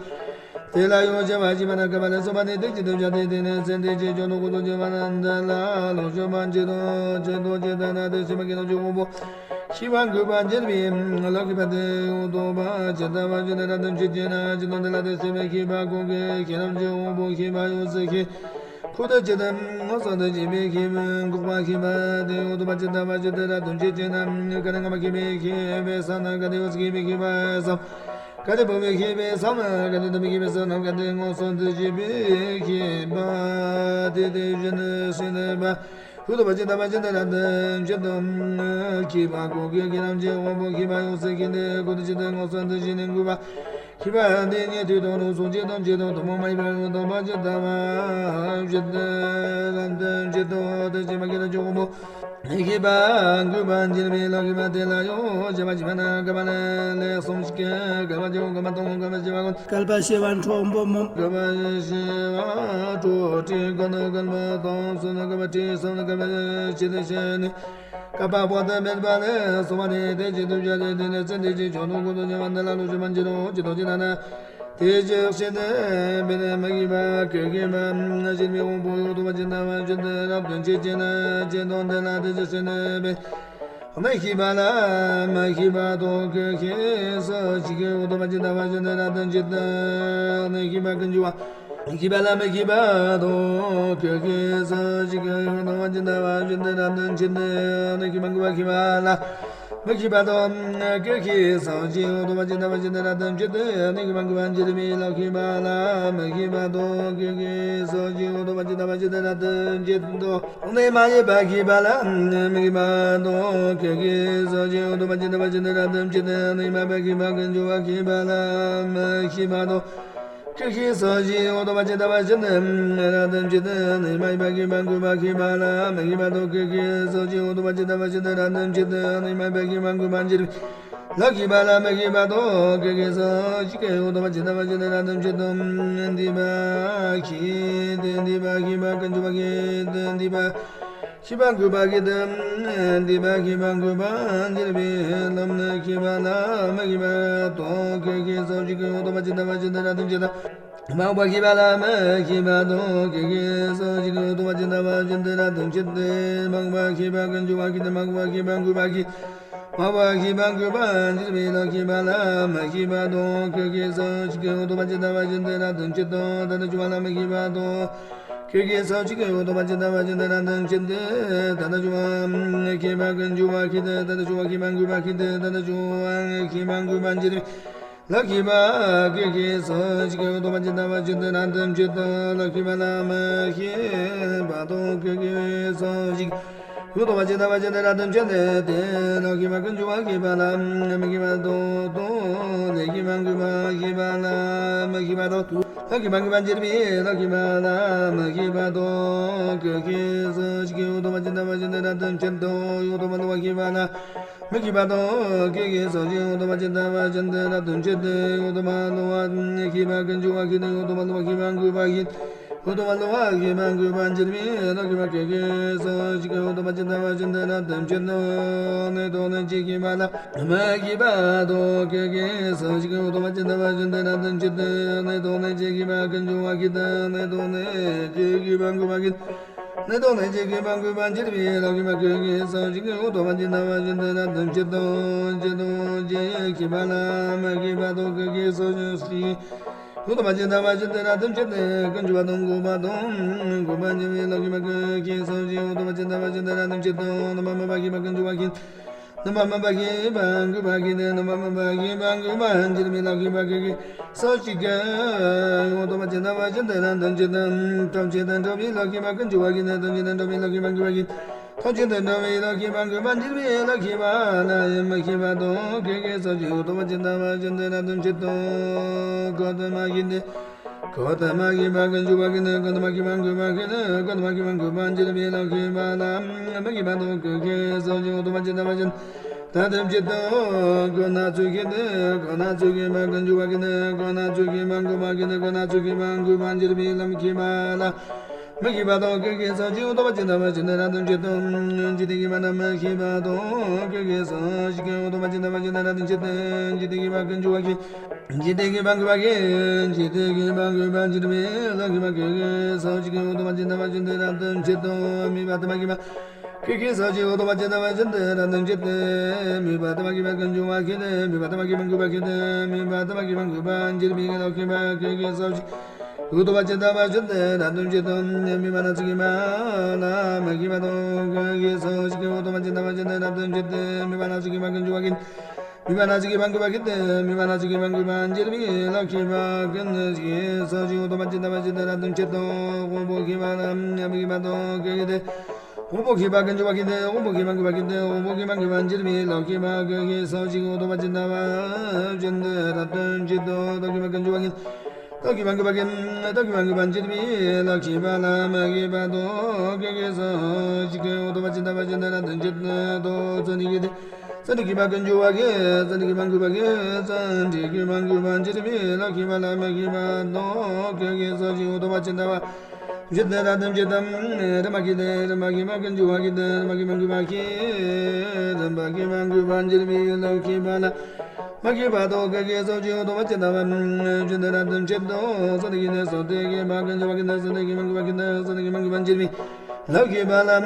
དེ་ལ་ཡང་ཞི་བར་བྱེད་པ་ནི་དགའ་བ་ལ་སོགས་པ་སྟེ། དེ་བཞིན་དུ་ཀྱང་དེ་དེ་ནས་ཚེ་འདི་ཕྱི་ཀྱང་དུ་ཀུན་ཏུ་སྤྱོད་པ་འདི་ལ་ལོངས་སྤྱོད་པར་བྱེད་དོ། ཇི་ལྟར་ཇི་ལྟར་ན་དེ་བཞིན་པ་ཤེས་རབ་ཀྱི་དབང་པོ་ཤེས་པ་འགུགས་པར་འགྱུར་བའི་ལམ་ཤེས་པ་དེ་ཡང་དག་པ་ཇི་ལྟ་བ་བཞིན་དུ་རབ་ཏུ་འབྱེད་ཅེ་ན། ཇི་ལྟར་དེ་ལ་དེ་ཤེས་པའི་ཤེས་པ་གང་གིས་ཤེས་རབ་ཀྱི་དབང་པོ་ཤེས་པ་ཡོངས་སུ་ཤེས། ཁོ་ཐག་ཆོད་དེ་མངོན་སུམ་དུ་བྱེད་པའི་ཤེས་པ་འགུགས་པ་ཤེས་པ་དེ་ཡང་དག་པ་ཇི་ལྟ་བ་བཞིན་དུ་རབ་ཏུ་འབྱེད་ཅེ་ན། གལ་ཏེ་སྔ་མ་ཤེས་པའི་ཤེས་པའི་ས་ན། གལ་ཏེ་ཡོངས་སུ་ཤེས་པའི་ཤེས་པའི་ས། གལ་ཏེ་འཕགས་པའི་ཤེས་པའི་ས་མ། གལ་ཏེ་དམ་པའི་ཤེས་པའི་ས་རྣམས། གལ་ཏེ་མངོན་སུམ་དུ་བྱེད་པའི་ཤེས་པ་དེ་དེ་བཞིན་དུ་ཤེས་ནུས་པ། ཡང་དག་པ་ཇི་ལྟ་བ་བཞིན་དུ་རབ་ཏུ་འབྱེད་དོ། ཤེས་པ་གང་གིས་ཤེས་རབ་ཀྱི་དབང་པོ་ཤེས་པ་ཡོངས་སུ་ཤེས་ཏེ། ཁོ་ཐག་ཆོད་དེ་མངོན་སུམ་དུ་བྱས་ནས་འགུགས་པ་ཤེས་པ་དེ་ཉན་ཐོས་དང་རུང་སངས་རྒྱས་དང་བཅས་དང་ཐུན་མོང་མ་ཡིན་པ་ཡང་དག་པ་ཇི་ལྟ་བ་བཞིན་དུ་རབ་ཏུ་འབྱེད་དོ། དེ་བཞིན་པ་ཤེས་རབ་ཀྱི་དབང་པོ་ཤེས་པ་འགུགས་པར་འགྱུར་བའི་ལམ་ཤེས་པ་དེ་ལ་ཡང་ཞི་བར་བྱེད་པ་ནི་དགའ་བ་ལ་ལས་གསུམ་ཞིག་གི། དགའ་བ་བཅུ། དགའ་བ་དང་དགའ་བ་བཞི་པ་ཀུན། བསྐལ་པ་བྱེ་བ་ཕྲག་འབུམ་མང་། དགའ་བ་བཞི་པ་ཕྲག་ཁྲི་གང་དུ་བསྐལ་པ་དང་གསུམ་ནི་དགའ་བ་ཁྲི་གསུམ་ནི་དགའ་བ་བཞི་དེ་བཞིན་ནི་བསྐལ་པ་དཔག་ཏུ་མེད་པ་ལས་གསུངས་པ་ནི། དེ་བཞིན་དུ་བྱ་སྟེ། དེ་ནས་ཚེ་འདི་ཕྱི་ཀྱང་དུ་ཀུན་ཏུ་སྤྱོད་པ་འདི་ལ་ལོངས་སྤྱོད་པར་འགྱུར་རོ། ཇི་ལྟར་ཇི་ལྟར་ན། དེ་ཇི་སྲིད་དུ་འབད་ནས་མི་ཤེས་པ་གིས་ཤེས་པ་ཤེས་པའི་དབང་པོ་ཡང་དག་པ་ཇི་ལྟ་བ་བཞིན་དུ་རབ་ཏུ་འབྱེད་ཅེ་ན། ཇི་ལྟར་དེ་ལ་དེ་ཇི་སྲིད་དུ་འབད་མི་ཤེས་པ་ལ་མི་ཤེས་པ་དང་གིས་ཤེས་སུ་བྱེད་ཀྱི་ཡང་དག་པ་ཇི་ལྟ་བ་བཞིན་དུ་རབ་ཏུ་འབྱེད་དོ། མི་ཤེས་པ་ཀུན་འབྱུང་བ་མི་ཤེས་པ་ལ་མི་ཤེས་པ་དང་གིས་ཤེས་སུ་བྱེད་ཀྱི་ཡང་དག་པ་ཇི་ལྟ་བ་བཞིན་དུ་རབ་ཏུ་འབྱེད་དོ། མི་ཤེས་པ་འགུགས་པ་ཤེས་པ་ལ། མ་ཤེས་པ་དང་། སྐད་ཀྱི་སོགས་ཀྱིས་འོ་དོ་བ་ཅི་ཏ་བ་ཅི་ཏ་ར་དུ་ཅི་ཏུ་ནི་གི་མ་གུ་བ་འཇིར་བི་ལ་ཤེས་པ་ལ་མ་ཤེས་པ་དང་། སྐད་ཀྱི་སོགས་ཀྱིས་འོ་དོ་བ་ཅི་ཏ་བ་ཅི་ཏ་ར་དུ་ཅི་ཏུ་ནི་མ་ཡེ་བ་ཤེས་པ་ལ་མ་ཤེས་པ་དང་། སྐད་ཀྱི་སོགས་ཀྱིས་འོ་དོ་བ་ཅི་ཏ་བ་ཅི་ཏ་ར་དུ་ཅི་ཏུ་ནི་མ་བ་ཤེས་པ་ཀུན་འབྱུང་བ་ཤེས་པ་ལ་མ་ཤེས་པ་དང་། སྐད་ཀྱི་སོགས་ཀྱིས་འོ་དོ་བ་ཅི་ཏ་བ་ཅི་ཏ་ར་དུ་ཅི་ཏུ་ནི་མ་ཡེ་བ་ཤེས་པ་ཀུན་འབྱུང་བ་ཤེས་པ་ལ་མ་ཤེས་པ་དང་། སྐད་ཀྱི་སོགས་ཀྱིས་འོ་དོ་བ་ཅི་ཏ་བ་ཅི་ཏ་ར་དུ་ཅི་ཏུ་ནི་མ་ཡེ་བ་ཤེས་པ་ཀུན་འབྱུང་བ་འཇིར་བི་ལ་ཤེས་པ་ལ་མ་ཤེས་པ་དང་། སྐད་ཀྱི་སོགས་ཀྱིས་འོ་དོ་བ་ཅི་ཏ་བ་ཅི་ཏ་ར་དུ་ཅི་ཏུ་འདི་བ་ཤེས་ཏེ་འདི་བ་ཤེས་པ་ཀུན་འབྱུང་བ་ཤེས་ཏེ་འདི་བ་ཤེས་པ་ཀུན་འབྱུང་བ་ཤེས་ཏེ་འདི་བ་ཤེས་པ་ཀུན་འབྱུང་བ་འཇིར་བི་ལ་མ་ཤེས་པ་ལ་མ་ཤེས་པ་དང་། སྐད་ཀྱི་སོགས་ཀྱིས་འོ་དོ་བ་ཅི་ཏ་བ་ཅི་ཏ་ར་དུ་ཅི་ཏུ་མ་གུ་བ་ཤེས་པ་ལ་མ་ཤེས་པ་དང་། སྐད་ཀྱི་སོགས་ཀྱིས་འོ་དོ་བ་ཅི་ཏ་བ་ཅི་ཏ་ར་དུ་ཅི་ཏུ་མ་གུ་བ་ཤེས་པ་ཀུན་འབྱུང་བ་ཤེས་ཏེ་མ་གུ་བ་ཤེས་པ་ཀུན་འབྱུང་བ་ཤེས། མ་གུ་བ་ཤེས་པ་ཀུན་འབྱུང་བ་འཇིར་བི་ལ་ཤེས་པ་ལ་མ་ཤེས་པ་དང་། སྐད་ཀྱི་སོགས་ཀྱིས་འོ་དོ་བ་ཅི་ཏ་བ་ཅི་ཏ་ར་དུ་ཅི་ཏུ་ད་ལྟ་འབྱུང་བ་ལ་མ་ཤེས་པ་དང་། སྐད་ཀྱི་སོགས་ཀྱིས་འོ་དོ་བ་ཅི་ཏ་བ་ཅི་ཏ་ར་དུ་ཅི་ཏུ་ད་ལྟ་འབྱུང་བ་ཤེས་པ་ཀུན་འབྱུང་བ་ཤེས་ཏེ་ད་ལྟ་འབྱུང་བ་ཤེས་པ་ཀུན་འབྱུང་བ་ཤེས་ཏེ་ད་ལྟ་འབྱུང་བ་ཤེས་པ་ཀུན་འབྱུང་བ་འཇིར་བི་ལ་ཤེས་པ། སྐད་ཀྱི་སོགས་ཀྱིས་འོ་དོ་བ་ཅི་ཏ་བ་ཅི་ཏ་ར་དུ་ཅི་ཏུ་ལ་ཤེས་པ་ལ་མ་ཤེས་པ་དང་། སྐད་ཀྱི་སོགས་ཀྱིས་འོ་དོ་བ་ཅི་ཏ་བ་ཅི་ཏ་ར་དུ་ཅི་ཏུ་ཏེ་ལ་ཤེས་པ་ཀུན་འབྱུང་བ་ཤེས་པ་ལ་མ་ཤེས་པ་དང་། དང་ལས་ཤེས་པ་ཀུན་འབྱུང་བ་ཤེས་པ་ལ་མ་ཤེས་པ་དང་། ལ་ཤེས་པ་ཀུན་འབྱུང་བ་འཇིར་བི་ལ་ཤེས་པ་ལ་མ་ཤེས་པ་དང་། སྐད་ཀྱི་སོགས་ཀྱིས་འོ་དོ་བ་ཅི་ཏ་བ་ཅི་ཏ་ར་དུ་ཅི་ཏུ་འོ་དོ་བ་ལ་མ་ཤེས་པ་ལ། མ་ཤེས་པ་དང་། སྐད་ཀྱི་སོགས་ཀྱིས་འོ་དོ་བ་ཅི་ཏ་བ་ཅི་ཏ་ར་དུ་ཅི་ཏུ་འོ་དོ་བ་ལ་མ་ཤེས་པ་ཀུན་འབྱུང་བ་ཤེས་ཏེ་འོ་དོ་བ་ལ་མ་ཤེས་པ་ཀུན་འབྱུང་བ་ཤེས། འོ་དོ་བ་ལ་མ་ཤེས་པ་ཀུན་འབྱུང་བ་འཇིར་བི་ལ་ཤེས་པ། སྐད་ཀྱི་སོགས་ཀྱིས་འོ་དོ་བ་ཅི་ཏ་བ་ཅི་ཏ་ར་དུ་ཅི་ཏུ་ནི་དང་ནི་ཅི་ཤེས་པ་ལ་མ་ཤེས་པ་དང་། སྐད་ཀྱི་སོགས་ཀྱིས་འོ་དོ་བ་ཅི་ཏ་བ་ཅི་ཏ་ར་དུ་ཅི་ཏུ་ནི་དང་ནི་ཅི་ཤེས་པ་ཀུན་འབྱུང་བ་ཤེས་ཏེ་ནི་དང་ནི་ཅི་ཤེས་པ་ཀུན་འབྱུང་བ་ཤེས། ནི་དང་ནི་ཅི་ཤེས་པ་ཀུན་འབྱུང་བ་འཇིར་བི་ལ་ཤེས་པ། སྐད་ཀྱི་སོགས་ཀྱིས་འོ་དོ་བ་ཅི་ཏ་བ་ཅི་ཏ་ར་དུ་ཅི་ཏུ་ཅི་དང་ཅི་ཤེས་པ་ལ་མ་ཤེས་པ་དང་། སྐད་ཀྱི་སོགས་ཀྱིས་འོ་དོ་བ་ཅི་ཏ་བ་ཅི་ཏ་ར་དུ་ཅི་ཏུ་ཀུན་འབྱུང་བ་དང་འགོག་པ་དང་འགོག་པ་འཇིར་བི་ལ་ཤེས་པ། སྐད་ཀྱི་སོགས་ཀྱིས་འོ་དོ་བ་ཅི་ཏ་བ་ཅི་ཏ་ར་དུ་ཅི་ཏུ་རྣམ་པར་སྨིན་པ་ཤེས་པ་ཀུན་འབྱུང་བ་ཤེས། རྣམ་པར་སྨིན་པ་ཤེས་པ་འགོག་པ་ཤེས་ཏེ་རྣམ་པར་སྨིན་པ་ཤེས་པ་འགོག་པ་འཇིར་བི་ལ་ཤེས་པ། སྐད་ཀྱི་སོགས་ཀྱིས་འོ་དོ་བ་ཅི་ཏ་བ་ཅི་ཏ་ར་དུ་ཅི་ཏུ་ཐམས་ཅད་དུ་འགྲོ་བའི་ལ་ཤེས་པ་ཀུན་འབྱུང་བ་ཤེས་ཏེ་ཐམས་ཅད་དུ་འགྲོ་བའི་ལ་ཤེས་པ་འགོག་པ་ཤེས། ཐམས་ཅད་དུ་འགྲོ་བའི་ལ་ཤེས་པ་འགོག་པ་འཇིར་བི་ལ་ཤེས་པ་ལ་ཡང་མ་ཤེས་པ་དང་། སྐད་ཀྱི་སོགས་ཀྱིས་འོ་དོ་བ་ཅི་ཏ་བ་ཅི་ཏ་ར་དུ་ཅི་ཏུ་གོ་ཏུ་མ་ཤེས་ཏེ། གོ་ཏུ་མ་ཤེས་པ་ཀུན་འབྱུང་བ་ཤེས་ཏེ་གོ་ཏུ་མ་ཤེས་པ་འགོག་པ་ཤེས་ཏེ་གོ་ཏུ་མ་ཤེས་པ་འགོག་པ་འཇིར་བི་ལ་ཤེས་པ་ལ་མ་ཤེས་པ་དང་། སྐད་ཀྱི་སོགས་ཀྱིས་འོ་དོ་བ་ཅི་ཏ་བ་ཅི་ཏ་ར་དུ་ཅི་ཏུ་གོ་ན་ཚུལ་ཤེས་ཏེ་གོ་ན་ཚུལ་ཤེས་པ་ཀུན་འབྱུང་བ་ཤེས་ཏེ་གོ་ན་ཚུལ་ཤེས་པ་འགོག་པ་ཤེས་ཏེ་གོ་ན་ཚུལ་ཤེས་པ་འགོག་པ་འཇིར་བི་ལ་མ་ཤེས་པ་ལ། མ་ཤེས་པ་དང་། སྐད་ཀྱི་སོགས་ཀྱིས་འོ་དོ་བ་ཅི་ཏ་བ་ཅི་ཏ་ར་དུ་ཅི་ཏུ། འཇིག་རྟེན་ཤེས་པ་ལ་མ་ཤེས་པ་དང་། སྐད་ཀྱི་སོགས་ཀྱིས་འོ་དོ་བ་ཅི་ཏ་བ་ཅི་ཏ་ར་དུ་ཅི་ཏུ། འཇིག་རྟེན་ཤེས་པ་ཀུན་འབྱུང་བ་ཤེས། འཇིག་རྟེན་ཤེས་པ་འགོག་པ་ཤེས། འཇིག་རྟེན་ཤེས་པ་འགོག་པ་འཇིར་བི་ལ་ཤེས་པ། སྐད་ཀྱི་སོགས་ཀྱིས་འོ་དོ་བ་ཅི་ཏ་བ་ཅི་ཏ་ར་དུ་ཅི་ཏུ། དམིགས་པ་དུ་མ་ཤེས་པ། སྐད་ཀྱི་སོགས་ཀྱིས་འོ་དོ་བ་ཅི་ཏ་བ་ཅི་ཏ་ར་དུ་ཅི་ཏུ། དམིགས་པ་དུ་མ་ཤེས་པ་ཀུན་འབྱུང་བ་ཤེས་ཏེ། དམིགས་པ་དུ་མ་ཤེས་པ་འགོག་པ་ཤེས་ཏེ། དམིགས་པ་དུ་མ་ཤེས་པ་འགོག་པ་འཇིར་བི་ལ་ཤེས་པ། སྐད་ཀྱི་སོགས་ཀྱིས་འོ་དོ་བ་ཅི་ཏ་བ་ཅི་ཏ་ར་དུ་ཅི་ཏུ། དམིགས་པ་སྣ་ཚོགས་ཤེས་པ་ལ་མ་ཤེས་པ་དང་། སྐད་ཀྱི་སོགས་ཀྱིས་འོ་དོ་བ་ཅི་ཏ་བ་ཅི་ཏ་ར་དུ་ཅི་ཏུ། དམིགས་པ་སྣ་ཚོགས་ཤེས་པ་ཀུན་འབྱུང་བ་ཤེས། དམིགས་པ་སྣ་ཚོགས་ཤེས་པ་འགོག་པ་ཤེས་ཏེ། དམིགས་པ་སྣ་ཚོགས་ཤེས་པ་འགོག་པ་འཇིར་བི་ལ་ཤེས་པ། སྐད་ཀྱི་སོགས་ཀྱིས་འོ་དོ་བ་ཅི་ཏ་བ་ཅི་ཏ་ར་དུ་ཅི་ཏུ། དབང་པོ་ཤེས་པ་ལ་མ་ཤེས་པ་དང་། སྐད་ཀྱི་དབང་པོ་ཤེས་པ་ཀུན་འབྱུང་བ་ཤེས་ཏེ། དབང་པོ་ཤེས་པ་འགོག་པ་ཤེས་ཏེ། དབང་པོ་ཤེས་པ་འགོག་པ་འཇིར་བི་ལ་ཤེས་པ། སྐད་ཀྱི་སོགས་ཀྱིས་འོ་དོ་བ་ཅི་ཏ་བ་ཅི་ཏ་ར་དུ་ཅི་ཏུ། རྟོག་ཤེས་པ་ཀུན་འབྱུང་བ་ཤེས། རྟོག་ཤེས་པ་འགོག་པ་ཤེས། རྟོག་ཤེས་པ་འགོག་པ་འཇིར་བི་ལ་ཤེས་པ་ལ་མ་ཤེས་པ་དང་། སྐད་ཀྱི་སོགས་ཀྱིས་འོ་དོ་བ་ཅི་ཏ་བ་ཅི་ཏ་ར་དུ་ཅི་ཏུ། ཙནྡན་ཤེས་ཏེ། ཙནྡན་ཤེས་པ་ཀུན་འབྱུང་བ་ཤེས། ཙནྡན་ཤེས་པ་འགོག་པ་ཤེས། ཙནྡན་ཤེས་པ་འགོག་པ་འཇིར་བི་ལ་ཤེས་པ་ལ་མ་ཤེས་པ་དང་། སྐད་ཀྱི་སོགས་ཀྱིས་འོ་དོ་བ་ཅི་ཏ་བ་ཅི་ཏ་ར་དུ་ཅི་ཏུ། རིམ་པ་ཤེས་ཏེ། རིམ་པ་ཤེས་པ་ཀུན་འབྱུང་བ་ཤེས་ཏེ། རིམ་པ་ཤེས་པ་འགོག་པ་ཤེས། རིམ་པ་ཤེས་པ་འགོག་པ་འཇིར་བི་ལ་ཤེས་པ་ལ། མ་ཤེས་པ་དང་། སྐད་ཀྱི་སོགས་ཀྱིས་འོ་དོ་བ་ཅི་ཏ་བ་ཅི་ཏ་ར་དུ་ཅི་ཏུ། ཙནྡན་ཤེས་ཏེ། ཙནྡན་ཤེས་པ་ཀུན་འབྱུང་བ་ཤེས་ཏེ། ཙནྡན་ཤེས་པ་འགོག་པ་ཤེས་ཏེ། ཙནྡན་ཤེས་པ་འགོག་པ་འཇིར་བི་ལ་ཤེས་པ་ལ་མ་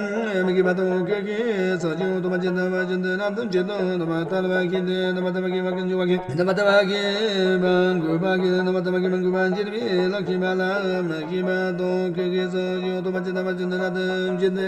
ཤེས་པ་དང་། སྐད་ཀྱི་སོགས་ཀྱིས་འོ་དོ་བ་ཅི་ཏ་བ་ཅི་ཏ་ར་དུ་ཅི་ཏུ། རྣམ་པར་ཐར་པ་ཤེས་ཏེ། རྣམ་པར་ཐར་པ་ཤེས་པ་ཀུན་འབྱུང་བ་ཤེས། རྣམ་པར་ཐར་པ་ཤེས་པ་འགོག་པ་ཤེས། རྣམ་པར་ཐར་པ་ཤེས་པ་འགོག་པ་འཇིར་བི་ལ་ཤེས་པ་ལ་མ་ཤེས་པ་དང་། སྐད་ཀྱི་སོགས་ཀྱིས་འོ་དོ་བ་ཅི་ཏ་བ་ཅི་ཏ་ར་དུ་ཅི་ཏུ།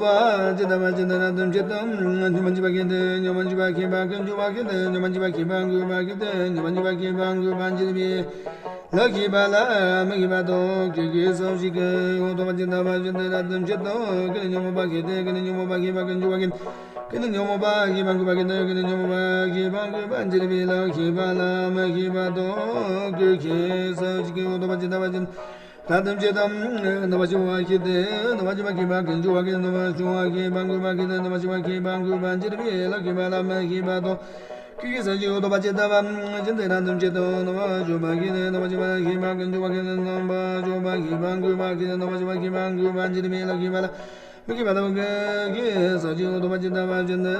ལྡོག་པ་ཇི་ལྟ་བ་ཇི་ལྟར་རབ་ཏུ་འབྱེད་དོ། སྙོམས་པར་འཇུག་པ་ཁྱེར་ཏེ་སྙོམས་པར་འཇུག་པ་མཁས་པ་ཀུན་འབྱུང་བ་ཁྱེར་ཏེ་སྙོམས་པར་འཇུག་པ་མཁས་པ་མགུ་བ་ཁྱེར་ཏེ་སྙོམས་པར་འཇུག་པ་མཁས་པ་མགུ་བ་འབྱེད་པའི་ལག་མཁས་པ་ལ་མི་མཁས་པ་དང་ཀུན་གྱི་སོ་ཞིག་གི་འོ་ཐོག་པ་ཇི་ལྟ་བ་ཇི་ལྟར་རབ་ཏུ་འབྱེད་དོ། ཀུན་ནས་སྙོམས་པ་མཁས་ཏེ་ཀུན་ནས་སྙོམས་པ་མཁས་པ་ཀུན་འབྱུང་བ་ཁྱེར་ཏེ་ཀུན་ནས་སྙོམས་པ་མཁས་པ་མགུ་བ་ཁྱེར་ཏེ་ཀུན་ནས་སྙོམས་པ་མཁས་པ་མགུ་བ་འབྱེད་པའི་ལག་མཁས་པ་ལ་མི་མཁས་པ་དང་ཀུན་གྱི་སོ་ཞིག་གི་འོ་ཐོག་པ་ཇི་ལྟ་བ་ཇི་ལྟར་རབ་ཏུ་འབྱེད་དོ། སྣང་བ་ཆུང་བ་ཁྱེར་ཏེ་སྣང་བ་ཆུང་བ་མཁས་པ་ཀུན་འབྱུང་བ་ཁྱེར་ཏེ་སྣང་བ་ཆུང་བ་མཁས་པ་མགུ་བ་ཁྱེར་ཏེ་སྣང་བ་ཆུང་བ་མཁས་པ་མགུ་བ་འབྱེད་པའི་ལག་མཁས་པ་ལ་མི་མཁས་པ་དང་། ཀུན་གྱི་སོ་ཞིག་འོ་ཐོག་པ་ཇི་ལྟ་བ་ཇི་ལྟར་རབ་ཏུ་འབྱེད་དོ། སྣང་བ་ཆུང་བ་ཁྱེར་ཏེ་སྣང་བ་ཆུང་བ་མཁས་པ་ཀུན་འབྱུང་བ་ཁྱེར་ཏེ་སྣང་བ་ཆུང་བ་མཁས་པ་མགུ་བ་ཁྱེར་ཏེ་སྣང་བ་ཆུང་བ་མཁས་པ་མགུ་བ་འབྱེད་པའི་ལག་མཁས་པ་ལ། མི་མཁས་པ་དང་ཀུན་གྱི་སོ་ཞིག་འོ་ཐོག་པ་ཇི་ལྟ་བ་ཇི་ལྟར་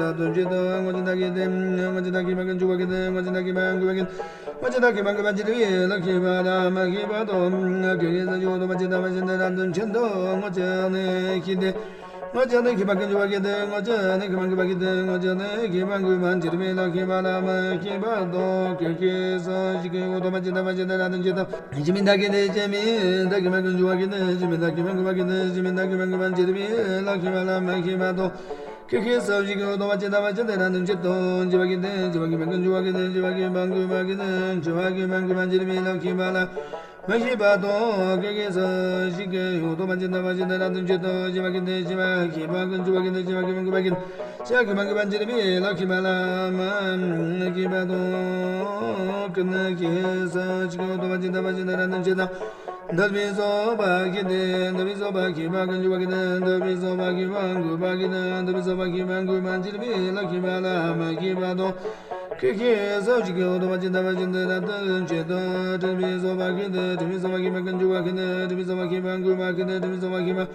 རབ་ཏུ་འབྱེད་དོ། སྔོ་ཆེན་དག་གི་སྟེ་སྔོ་ཆེན་དག་མཁས་པ་ཀུན་འབྱུང་བ་ཁྱེར་ཏེ་སྔོ་ཆེན་དག་མཁས་པ་མགུ་བ་ཁྱེར་ཏེ་སྔོ་ཆེན་དག་མཁས་པ་མགུ་བ་འབྱེད་པའི་ལག་མཁས་པ་ལ་མི་མཁས་པ་དང་། ཀུན་གྱི་སོ་ཞིག་འོ་ཐོག་པ་ཇི་ལྟ་བ་ཇི་ལྟར་རབ་ཏུ་འབྱེད་དོ། སྔོ་ཆེན་དག་མཁས་པ་ཀུན་འབྱུང་བ་ཁྱེར་ཏེ་སྔོ་ཆེན་དག་མཁས་པ་མགུ་བ་ཁྱེར་ཏེ་སྔོ་ཆེན་དག་མཁས་པ་མགུ་བ་འབྱེད་པའི་ལག་མཁས་པ་མགུ་བ་འབྱེད་པའི་ལག་མཁས་པ་ལ་མི་མཁས་པ་དང་། ཀུན་གྱི་སོ་ཞིག་འོ་ཐོག་པ་ཇི་ལྟ་བ་ཇི་ལྟར་རབ་ཏུ་འབྱེད་དོ། འཇིགས་མེད་དག་གི་སྟེ་འཇིགས་མེད་དག་མཁས་པ་ཀུན་འབྱུང་བ་ཁྱེར་ཏེ་འཇིགས་མེད་དག་མཁས་པ་མགུ་བ་ཁྱེར་ཏེ་འཇིགས་མེད་དག་མཁས་པ་མགུ་བ་འབྱེད་པའི་ལག་མཁས་པ་ལ་མི་མཁས་པ་དང་། ཀུན་གྱི་སོ་ཞིག་འོ་ཐོག་པ་ཇི་ལྟ་བ་ཇི་ལྟར་རབ་ཏུ་འབྱེད་དོ། འཇིགས་པ་ཁྱེར་ཏེ་འཇིགས་པ་མཁས་པ་ཀུན་འབྱུང་བ་ཁྱེར་ཏེ་འཇིགས་པ་མཁས་པ་མགུ་བ་ཁྱེར་ཏེ་འཇིགས་པ་མཁས་པ་མགུ་བ་འབྱེད་པའི་ལག་མཁས་པ་ལ་མི་མཁས་པ་དང་། ཀུན་གྱི་སོ་ཞིག་འོ་ཐོག་པ་ཇི་ལྟ་བ་ཇི་ལྟར་རབ་ཏུ་འབྱེད་དོ། འཇིགས་པ་ཁྱེར་ཏེ་འཇིགས་པ་མཁས་པ་ཀུན་འབྱུང་བ་ཁྱེར་ཏེ་འཇིགས་པ་མཁས་པ་མགུ་བ་ཁྱེར་ཏེ་འཇིགས་པ་མཁས་པ་མགུ་བ་འབྱེད་པའི་ལག་མཁས་པ་ལ་མི་མཁས་པ་དང་། ཀུན་གྱི་སོ་ཞིག་འོ་ཐོག་པ་ཇི་ལྟ་བ་ཇི་ལྟར་རབ་ཏུ་འབྱེད་དོ། འདོད་པའི་སོ་པ་ཁྱེར་ཏེ་འདོད་པའི་སོ་པ་མཁས་པ་ཀུན་འབྱུང་བ་ཁྱེར་ཏེ་འདོད་པའི་སོ་པ་མཁས་པ་མགུ་བ་ཁྱེར་ཏེ་འདོད་པའི་སོ་པ་མཁས་པ་མགུ་བ་འབྱེད་པའི་ལག་མཁས་པ་ལ་མི་མཁས་པ་དང་། ཀུན་གྱི་སོ་ཞིག་འོ་ཐོག་པ་ཇི་ལྟ་བ་ཇི་ལྟར་རབ་ཏུ་འབྱེད་དོ། དྲན་པའི་སོ་པ་ཁྱེར་ཏེ་དྲན་པའི་སོ་པ་མཁས་པ་ཀུན་འབྱུང་བ་ཁྱེར་ཏེ་དྲན་པའི་སོ་པ་མཁས་པ་མགུ་བ་ཁྱེར་ཏེ་དྲན་པའི་སོ་པ་མཁས་པ་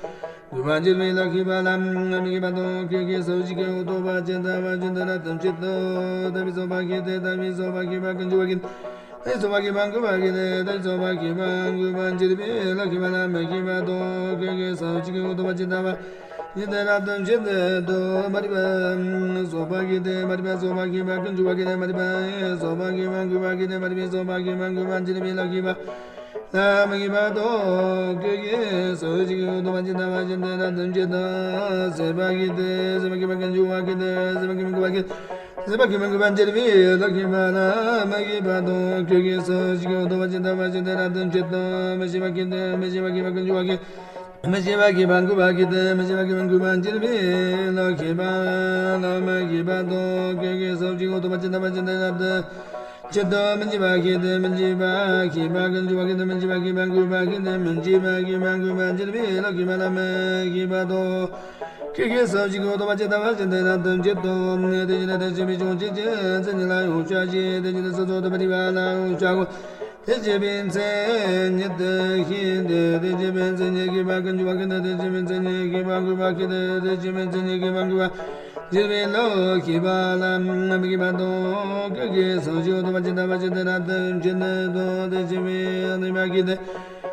མགུ་བ་འབྱེད་པའི་ལག་མཁས་པ་ལ་མི་མཁས་པ་དང་། ཀུན་གྱི་སོ་ཞིག་འོ་ཐོག་པ་ཇི་ལྟ་བ་ཇི་ལྟར་རབ་ཏུ་འབྱེད་དོ། དྲན་པའི་སོ་པ་ཁྱེར་ཏེ་དྲན་པའི་སོ་པ་མཁས་པ་ཀུན་འབྱུང་བ་ཁྱེར་ཏེ། དྲན་པའི་སོ་པ་མཁས་པ་མགུ་བ་ཁྱེར་ཏེ། དྲན་པའི་སོ་པ་མཁས་པ་མགུ་བ་འབྱེད་པའི་ལག་མཁས་པ་ལ་མི་མཁས་པ་དང་། ཀུན་གྱི་སོ་ཞིག་འོ་ཐོག་པ་ཇི་ལྟ་བ་ཇི་ལྟར་རབ་ཏུ་འབྱེད་དོ། མ་རིག་པའི་སོ་པ་ཁྱེར་ཏེ། མ་རིག་པའི་སོ་པ་མཁས་པ་ཀུན་འབྱུང་བ་ཁྱེར་ཏེ། མ་རིག་པའི་སོ་པ་མཁས་པ་མགུ་བ་ཁྱེར་ཏེ། མ་རིག་པའི་སོ་པ་མཁས་པ་མགུ་བ་འབྱེད་པའི་ལག་མཁས་པ་ལ་མི་མཁས་པ་དང་། ཀུན་གྱི་སོ་ཞིག་འོ་ཐོག་པ་ཇི་ལྟ་བ་ཇི་ལྟར་རབ་ཏུ་འབྱེད་དོ། སྲེད་པ་ཁྱེར་ཏེ། སྲེད་པ་མཁས་པ་ཀུན་འབྱུང་བ་ཁྱེར་ཏེ། སྲེད་པ་མཁས་པ་མགུ་བ་ཁྱེར་ཏེ། སྲེད་པ་མཁས་པ་མགུ་བ་འབྱེད་པའི་ལག་མཁས་པ་ལ་མི་མཁས་པ་དང་། ཀུན་གྱི་སོ་ཞིག་འོ་ཐོག་པ་ཇི་ལྟ་བ་ཇི་ལྟར་རབ་ཏུ་འབྱེད་དོ། མི་ཤེས་པ་ཁྱེར་ཏེ། མི་ཤེས་པ་མཁས་པ་ཀུན་འབྱུང་བ་ཁྱེར་ཏེ། མི་ཤེས་པ་མཁས་པ་མགུ་བ་ཁྱེར་ཏེ། མི་ཤེས་པ་མཁས་པ་མགུ་བ་འབྱེད་པའི་ལག་མཁས་པ་ལ་མི་མཁས་པ་དང་། ཀུན་གྱི་སོ་ཞིག་འོ་ཐོག་པ་ཇི་ལྟ་བ་ཇི་ལྟར་རབ་ཏུ་འབྱེད་དོ། མི་འཇིགས་པ་ཁྱེར་ཏེ། མི་འཇིགས་པ་མཁས་པ་ཀུན་འབྱུང་བ་ཁྱེར་ཏེ། མི་འཇིགས་པ་མཁས་པ་མགུ་བ་ཁྱེར་ཏེ། མི་འཇིགས་པ་མཁས་པ་མགུ་བ་འབྱེད་པའི་ལག་མཁས་པ་ལ་མི་མཁས་པ་དང་། ཀུན་གྱི་སོ་ཞིག་འོ་ཐོག་པ་ཇི་ལྟ་བ་ཇི་ལྟར་རབ་ཏུ་འབྱེད་དོ། དེ་བཞིན་དེ་ཆོས་པའི་བྱང་ཆུབ་ཀྱི་མཚན་ཉིད་ལ་ཡང་བསྐྱར་ཞེས། དེ་བཞིན་དུ་སོ་སོར་ཐུག་པར་རིག་པ་ལ་ཡང་བསྐྱར་དགོངས། དེ་བསྐྱེད་པའི་མཚན་ཉིད་དུ་ཤེས་ཏེ། དེ་བསྐྱེད་པའི་མཚན་ཉིད་མཁས་པ་ཀུན་འབྱུང་བ་ཁྱེར་ཏེ། དེ་བསྐྱེད་པའི་མཚན་ཉིད་མཁས་པ་མགུ་བ་ཁྱེར་ཏེ། དེ་བསྐྱེད་པའི་མཚན་ཉིད་མཁས་པ་མགུ་བ་འབྱེད་པའི་ལག་མཁས་པ་ལ་མི་མཁས་པ་དང་། ཀུན་གྱི་སོ་ཞིག་འོ་ཐོག་པ་ཇི་ལྟ་བ་ཇི་ལྟར་རབ་ཏུ་འབྱེད་དོ། དེ་བསྐྱེད་པའི་སྙོམས་པ་ཁྱེར་ཏེ།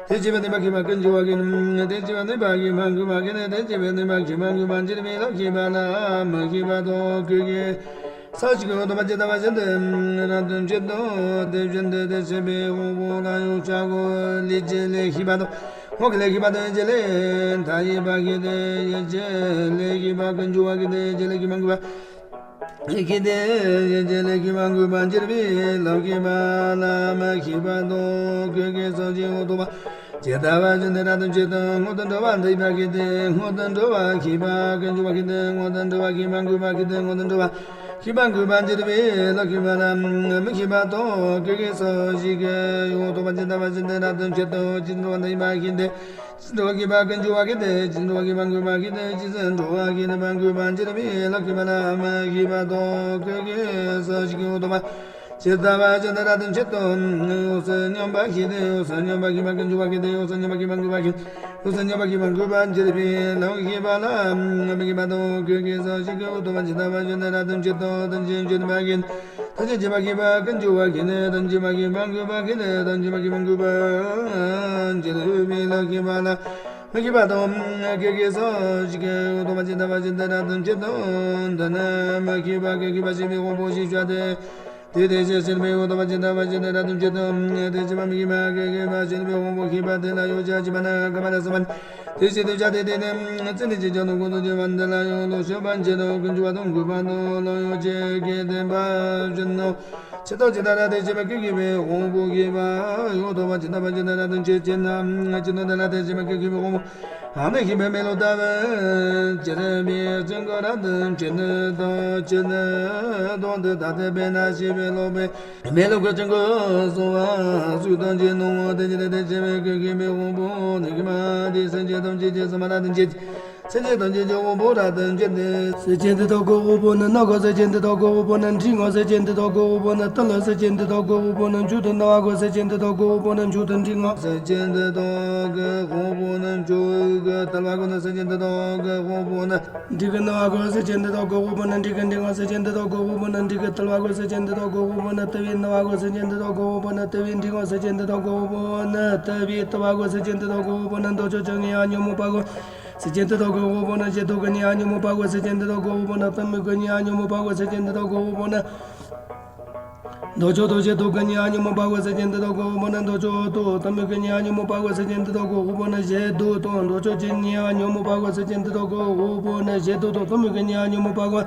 དེ་བསྐྱེད་པའི་སྙོམས་པ་མཁས་པ་ཀུན་འབྱུང་བ་ཁྱེར་ཏེ། དེ་བསྐྱེད་པའི་སྙོམས་པ་མཁས་པ་མགུ་བ་ཁྱེར་ཏེ། དེ་བསྐྱེད་པའི་སྙོམས་པ་མཁས་པ་མགུ་བ་འབྱེད་པའི་ལག་མཁས་པ་ལ་མི་མཁས་པ་དང་། ཀུན་གྱི་སོ་ཞིག་འོ་ཐོག་པ་ཇི་ལྟ་བ་ཇི་ལྟར་རབ་ཏུ་འབྱེད་དོ། དེ་བཞིན་དུ་དེ་བསྐྱེད་པའི་དབང་པོ་ལ་ཡང་བསྐྱར་དགོངས། ལས་ཀྱི་ལས་མཁས་པ་དང་། དབང་གི་ལས་མཁས་པ་དང་། ཡིད་ཀྱི་ལས་མཐའ་ཡས་པ་ཁྱེར་ཏེ། ཡིད་ཀྱི་ལས་མཁས་པ་ཀུན་འབྱུང་བ་ཁྱེར་ཏེ། ཡིད་ཀྱི་ལས་མཁས་པ་མགུ་བ་ཁྱེར་ཏེ། ཡིད་ཀྱི་ལས་མཁས་པ་མགུ་བ་འབྱེད་པའི་ལག་མཁས་པ་ལ་མི་མཁས་པ་དང་། ཀུན་གྱི་སོ་ཞིག་འོ་ཐོག་པ་ཇི་ལྟ་བ་ཇི་ལྟར་རབ་ཏུ་འབྱེད་དོ། སྔོན་དུ་འགྲོ་བ་མཐའ་ཡས་པ་ཁྱེར་ཏེ། སྔོན་དུ་འགྲོ་བ་མཁས་པ་ཀུན་འབྱུང་བ་ཁྱེར་ཏེ། སྔོན་དུ་འགྲོ་བ་མཁས་པ་མགུ་བ་ཁྱེར་ཏེ། སྔོན་དུ་འགྲོ་བ་མཁས་པ་མགུ་བ་འབྱེད་པའི་ལག་མཁས་པ་ལ་མི་མཁས་པ་དང་། ཀུན་གྱི་སོ་ཞིག་འོ་ཐོག་པ་ཇི་ལྟ་བ་ཇི་ལྟར་རབ་ཏུ་འབྱེད་དོ། ཕྱིས་སུ་འགྲོ་བ་མཐའ་ཡས་པ་ཁྱེར་ཏེ། ཕྱིས་སུ་འགྲོ་བ་མཁས་པ་ཀུན་འབྱུང་བ་ཁྱེར་ཏེ། ཕྱིས་སུ་འགྲོ་བ་མཁས་པ་མགུ་བ་ཁྱེར་ཏེ། ཕྱིས་སུ་འགྲོ་བ་མཁས་པ་མགུ་བ་འབྱེད་པའི་ལག་མཁས་པ་ལ་མི་མཁས་པ་དང་། ཀུན་གྱི་སོ་ཞིག་འོ་ཐོག་པ་ཇི་ལྟ་བ་ཇི་ལྟར་རབ་ཏུ་འབྱེད་དོ། ཡོངས་སུ་སྙོམས་པ་ཁྱེར་ཏེ། ཡོངས་སུ་སྙོམས་པ་མཁས་པ་ཀུན་འབྱུང་བ་ཁྱེར་ཏེ། ཡོངས་སུ་སྙོམས་པ་མཁས་པ་མགུ་བ་ཁྱེར་ཏེ། ཡོངས་སུ་སྙོམས་པ་མཁས་པ་མགུ་བ་འབྱེད་པའི་ལག་མཁས་པ་ལ་མི་མཁས་པ་དང་། ཀུན་གྱི་སོ་ཞིག་འོ་ཐོག་པ་ཇི་ལྟ་བ་ཇི་ལྟར་རབ་ཏུ་འབྱེད་དོ། ཐམས་ཅད་མཁྱེན་པ་མཁྱེན། ཐམས་ཅད་མཁྱེན་པ་མཁས་པ་ཀུན་འབྱུང་བ་མཁྱེན། ཐམས་ཅད་མཁྱེན་པ་མགུ་བ་མཁྱེན། ཐམས་ཅད་མཁྱེན་པ་མགུ་བ་འབྱེད་པའི་ལག་མཁས་པ་ལ། མ་ཤེས་པ་དང་སྐད་ཅིག་སོགས་ཞིག་གི་འོད་དང་བ་ཅན་ལྟ་བ་ཅན་དེ་ར་དུམ་ཆེ་དང་། འདི་ནི་མ་ཤེས་པ་སྐད་ཤེས་པ་ཞེས་པའི་དབང་པོ་ཞེས་བྱ་སྟེ། དེ་དེ་ཞེས་བྱ་བའི་འོད་དང་བ་ཅན་ལྟ་བ་ཅན་དེ་ར་དུམ་ཆེ་དང་། དེ་ཤེས་པ་མ་ཤེས་པ་སྐད་ཤེས་པ་ཞེས་པའི་དབང་པོ་ཤེས་པ་དེ་ལ་ཡང་ཞེས་བྱ་བ་ནི་ག་མ་ལ་སོགས་པ་ནི། དེ་ཞེས་བྱ་སྟེ་དེ་ནི་ཚེ་འདི་ཕྱིར་ཀྱང་སྟོན་གང་དུ་བྱེད་པ་འདི་ལ་ཡང་ལོག་ཤེས་པ་ཆེད་དུ་ཀུན་འབྱུང་བ་དང་འགོད་པ་དང་ལོག་ཡོད་ཅེས་སྐད་བསྟན་པ་བཞིན་ནོ། ཇི་ལྟར་ཇི་ལྟར་ལ་དེ་ཤེས་པ་སྐད་ཤེས་པའི་དབང་པོ་ཤེས་པ་ཡོད་དོ། བ་ཇི་ལྟ་བ་ཇི་ལྟར་ལ་དེ་འཆད་ཅེ་ན། ཇི་ལྟར་ལ་དེ་ཤེས་པ་སྐད་ཤེས་པའི་དབང་པོ། ཨ་ནི་ཤེས་པའི་མེ་ལོང་ལྟ་བུ། ཇི་ལྟར་མེ་ལོང་ཀུན་རབ་ཏུ་འཆད་ནི་དང་། འཆད་ནི་དང་དེ་ལྟ་སྟེ་དཔེར་ན་ཤེས་པའི་ལོག་པའི་མེ་ལོང་ཀུན་གྱི་སོང་བ་སུ་དང་ཇི་སྣང་བ་དེ་ཇི་ལྟར་དེ་ཤེས་པའི་སྐད་ཤེས་པའི་དབང་པོ་ནི་ཤེས་པ་དེ་སེམས་ཅན་ཐམས་ཅད་ཀྱི་སོང་བ་ལ་དེ་འཆད། སེམས་ཅན་ཐམས་ཅད་ཀྱི་དབང་པོ་རབ་ཏུ་འཆད་དེ། སེམས་ཅན་འདི་དག་གི་དབང་པོ་ནི་སྣ་གོ། སེམས་ཅན་འདི་དག་གི་དབང་པོ་ནི་ལུས་ངོ་། སེམས་ཅན་འདི་དག་གི་དབང་པོ་ནི་ལྟོ་ལོ། སེམས་ཅན་འདི་དག་གི་དབང་པོ་ནི་མཆུ་དང་རྣ་བ་གོ། སེམས་ཅན་འདི་དག་གི་དབང་པོ་ནི་མཆུ་དང་ལུས་ངོ། སེམས་ཅན་འདི་དག་གི་དབང་པོ་ནི་མཆུ་གི་ལྟོ་ལོ་གོ། སེམས་ཅན་འདི་དག་གི་དབང་པོ་ནི་ལུས་ཀྱི་རྣ་བ་གོ། སེམས་ཅན་འདི་དག་གི་དབང་པོ་ནི་ལུས་ཀྱི་ལུས་ངོ། སེམས་ཅན་འདི་དག་གི་དབང་པོ་ནི་ལུས་ཀྱི་ལྟོ་ལོ་གོ། སེམས་ཅན་འདི་དག་གི་དབང་པོ་ནི་ལྟོ་བའི་རྣ་བ་གོ། སེམས་ཅན་འདི་དག་གི་དབང་པོ་ནི་ལྟོ་བའི་ལུས་ངོ། སེམས་ཅན་འདི་དག་གི་དབང་པོ་ནི་ལྟོ་བའི་ལྟོ་བ་གོ། སེམས་ཅན་འདི་དག་གི་དབང་པོ་ནི་འདོད་ཆགས་ཀྱི་ཉོན་མོངས་པ་གོ། སེམས་ཅན་འདི་དག་གི་དབང་པོ་ནི་ཞེ་སྡང་གི་ཉོན་མོངས་པ་གོ། སེམས་ཅན་འདི་དག་གི་དབང་པོ་ནི་གཏི་མུག་གི་ཉོན་མོངས་པ་གོ། སེམས་ཅན་འདི་དག་གི་དབང་པོ་ནི་འདོད་ཆགས་དང་ཞེ་སྡང་གི་ཉོན་མོངས་པ་གོ། སེམས་ཅན་འདི་དག་གི་དབང་པོ་ནི་འདོད་ཆགས་དང་གཏི་མུག་གི་ཉོན་མོངས་པ་གོ། སེམས་ཅན་འདི་དག་གི་དབང་པོ་ནི་ཞེ་སྡང་དང་འདོད་ཆགས་ཀྱི་ཉོན་མོངས་པ་གོ། སེམས་ཅན་འདི་དག་གི་དབང་པོ་ནི་ཞེ་སྡང་དང་གཏི་མུག་གི་ཉོན་མོངས་པ་གོ།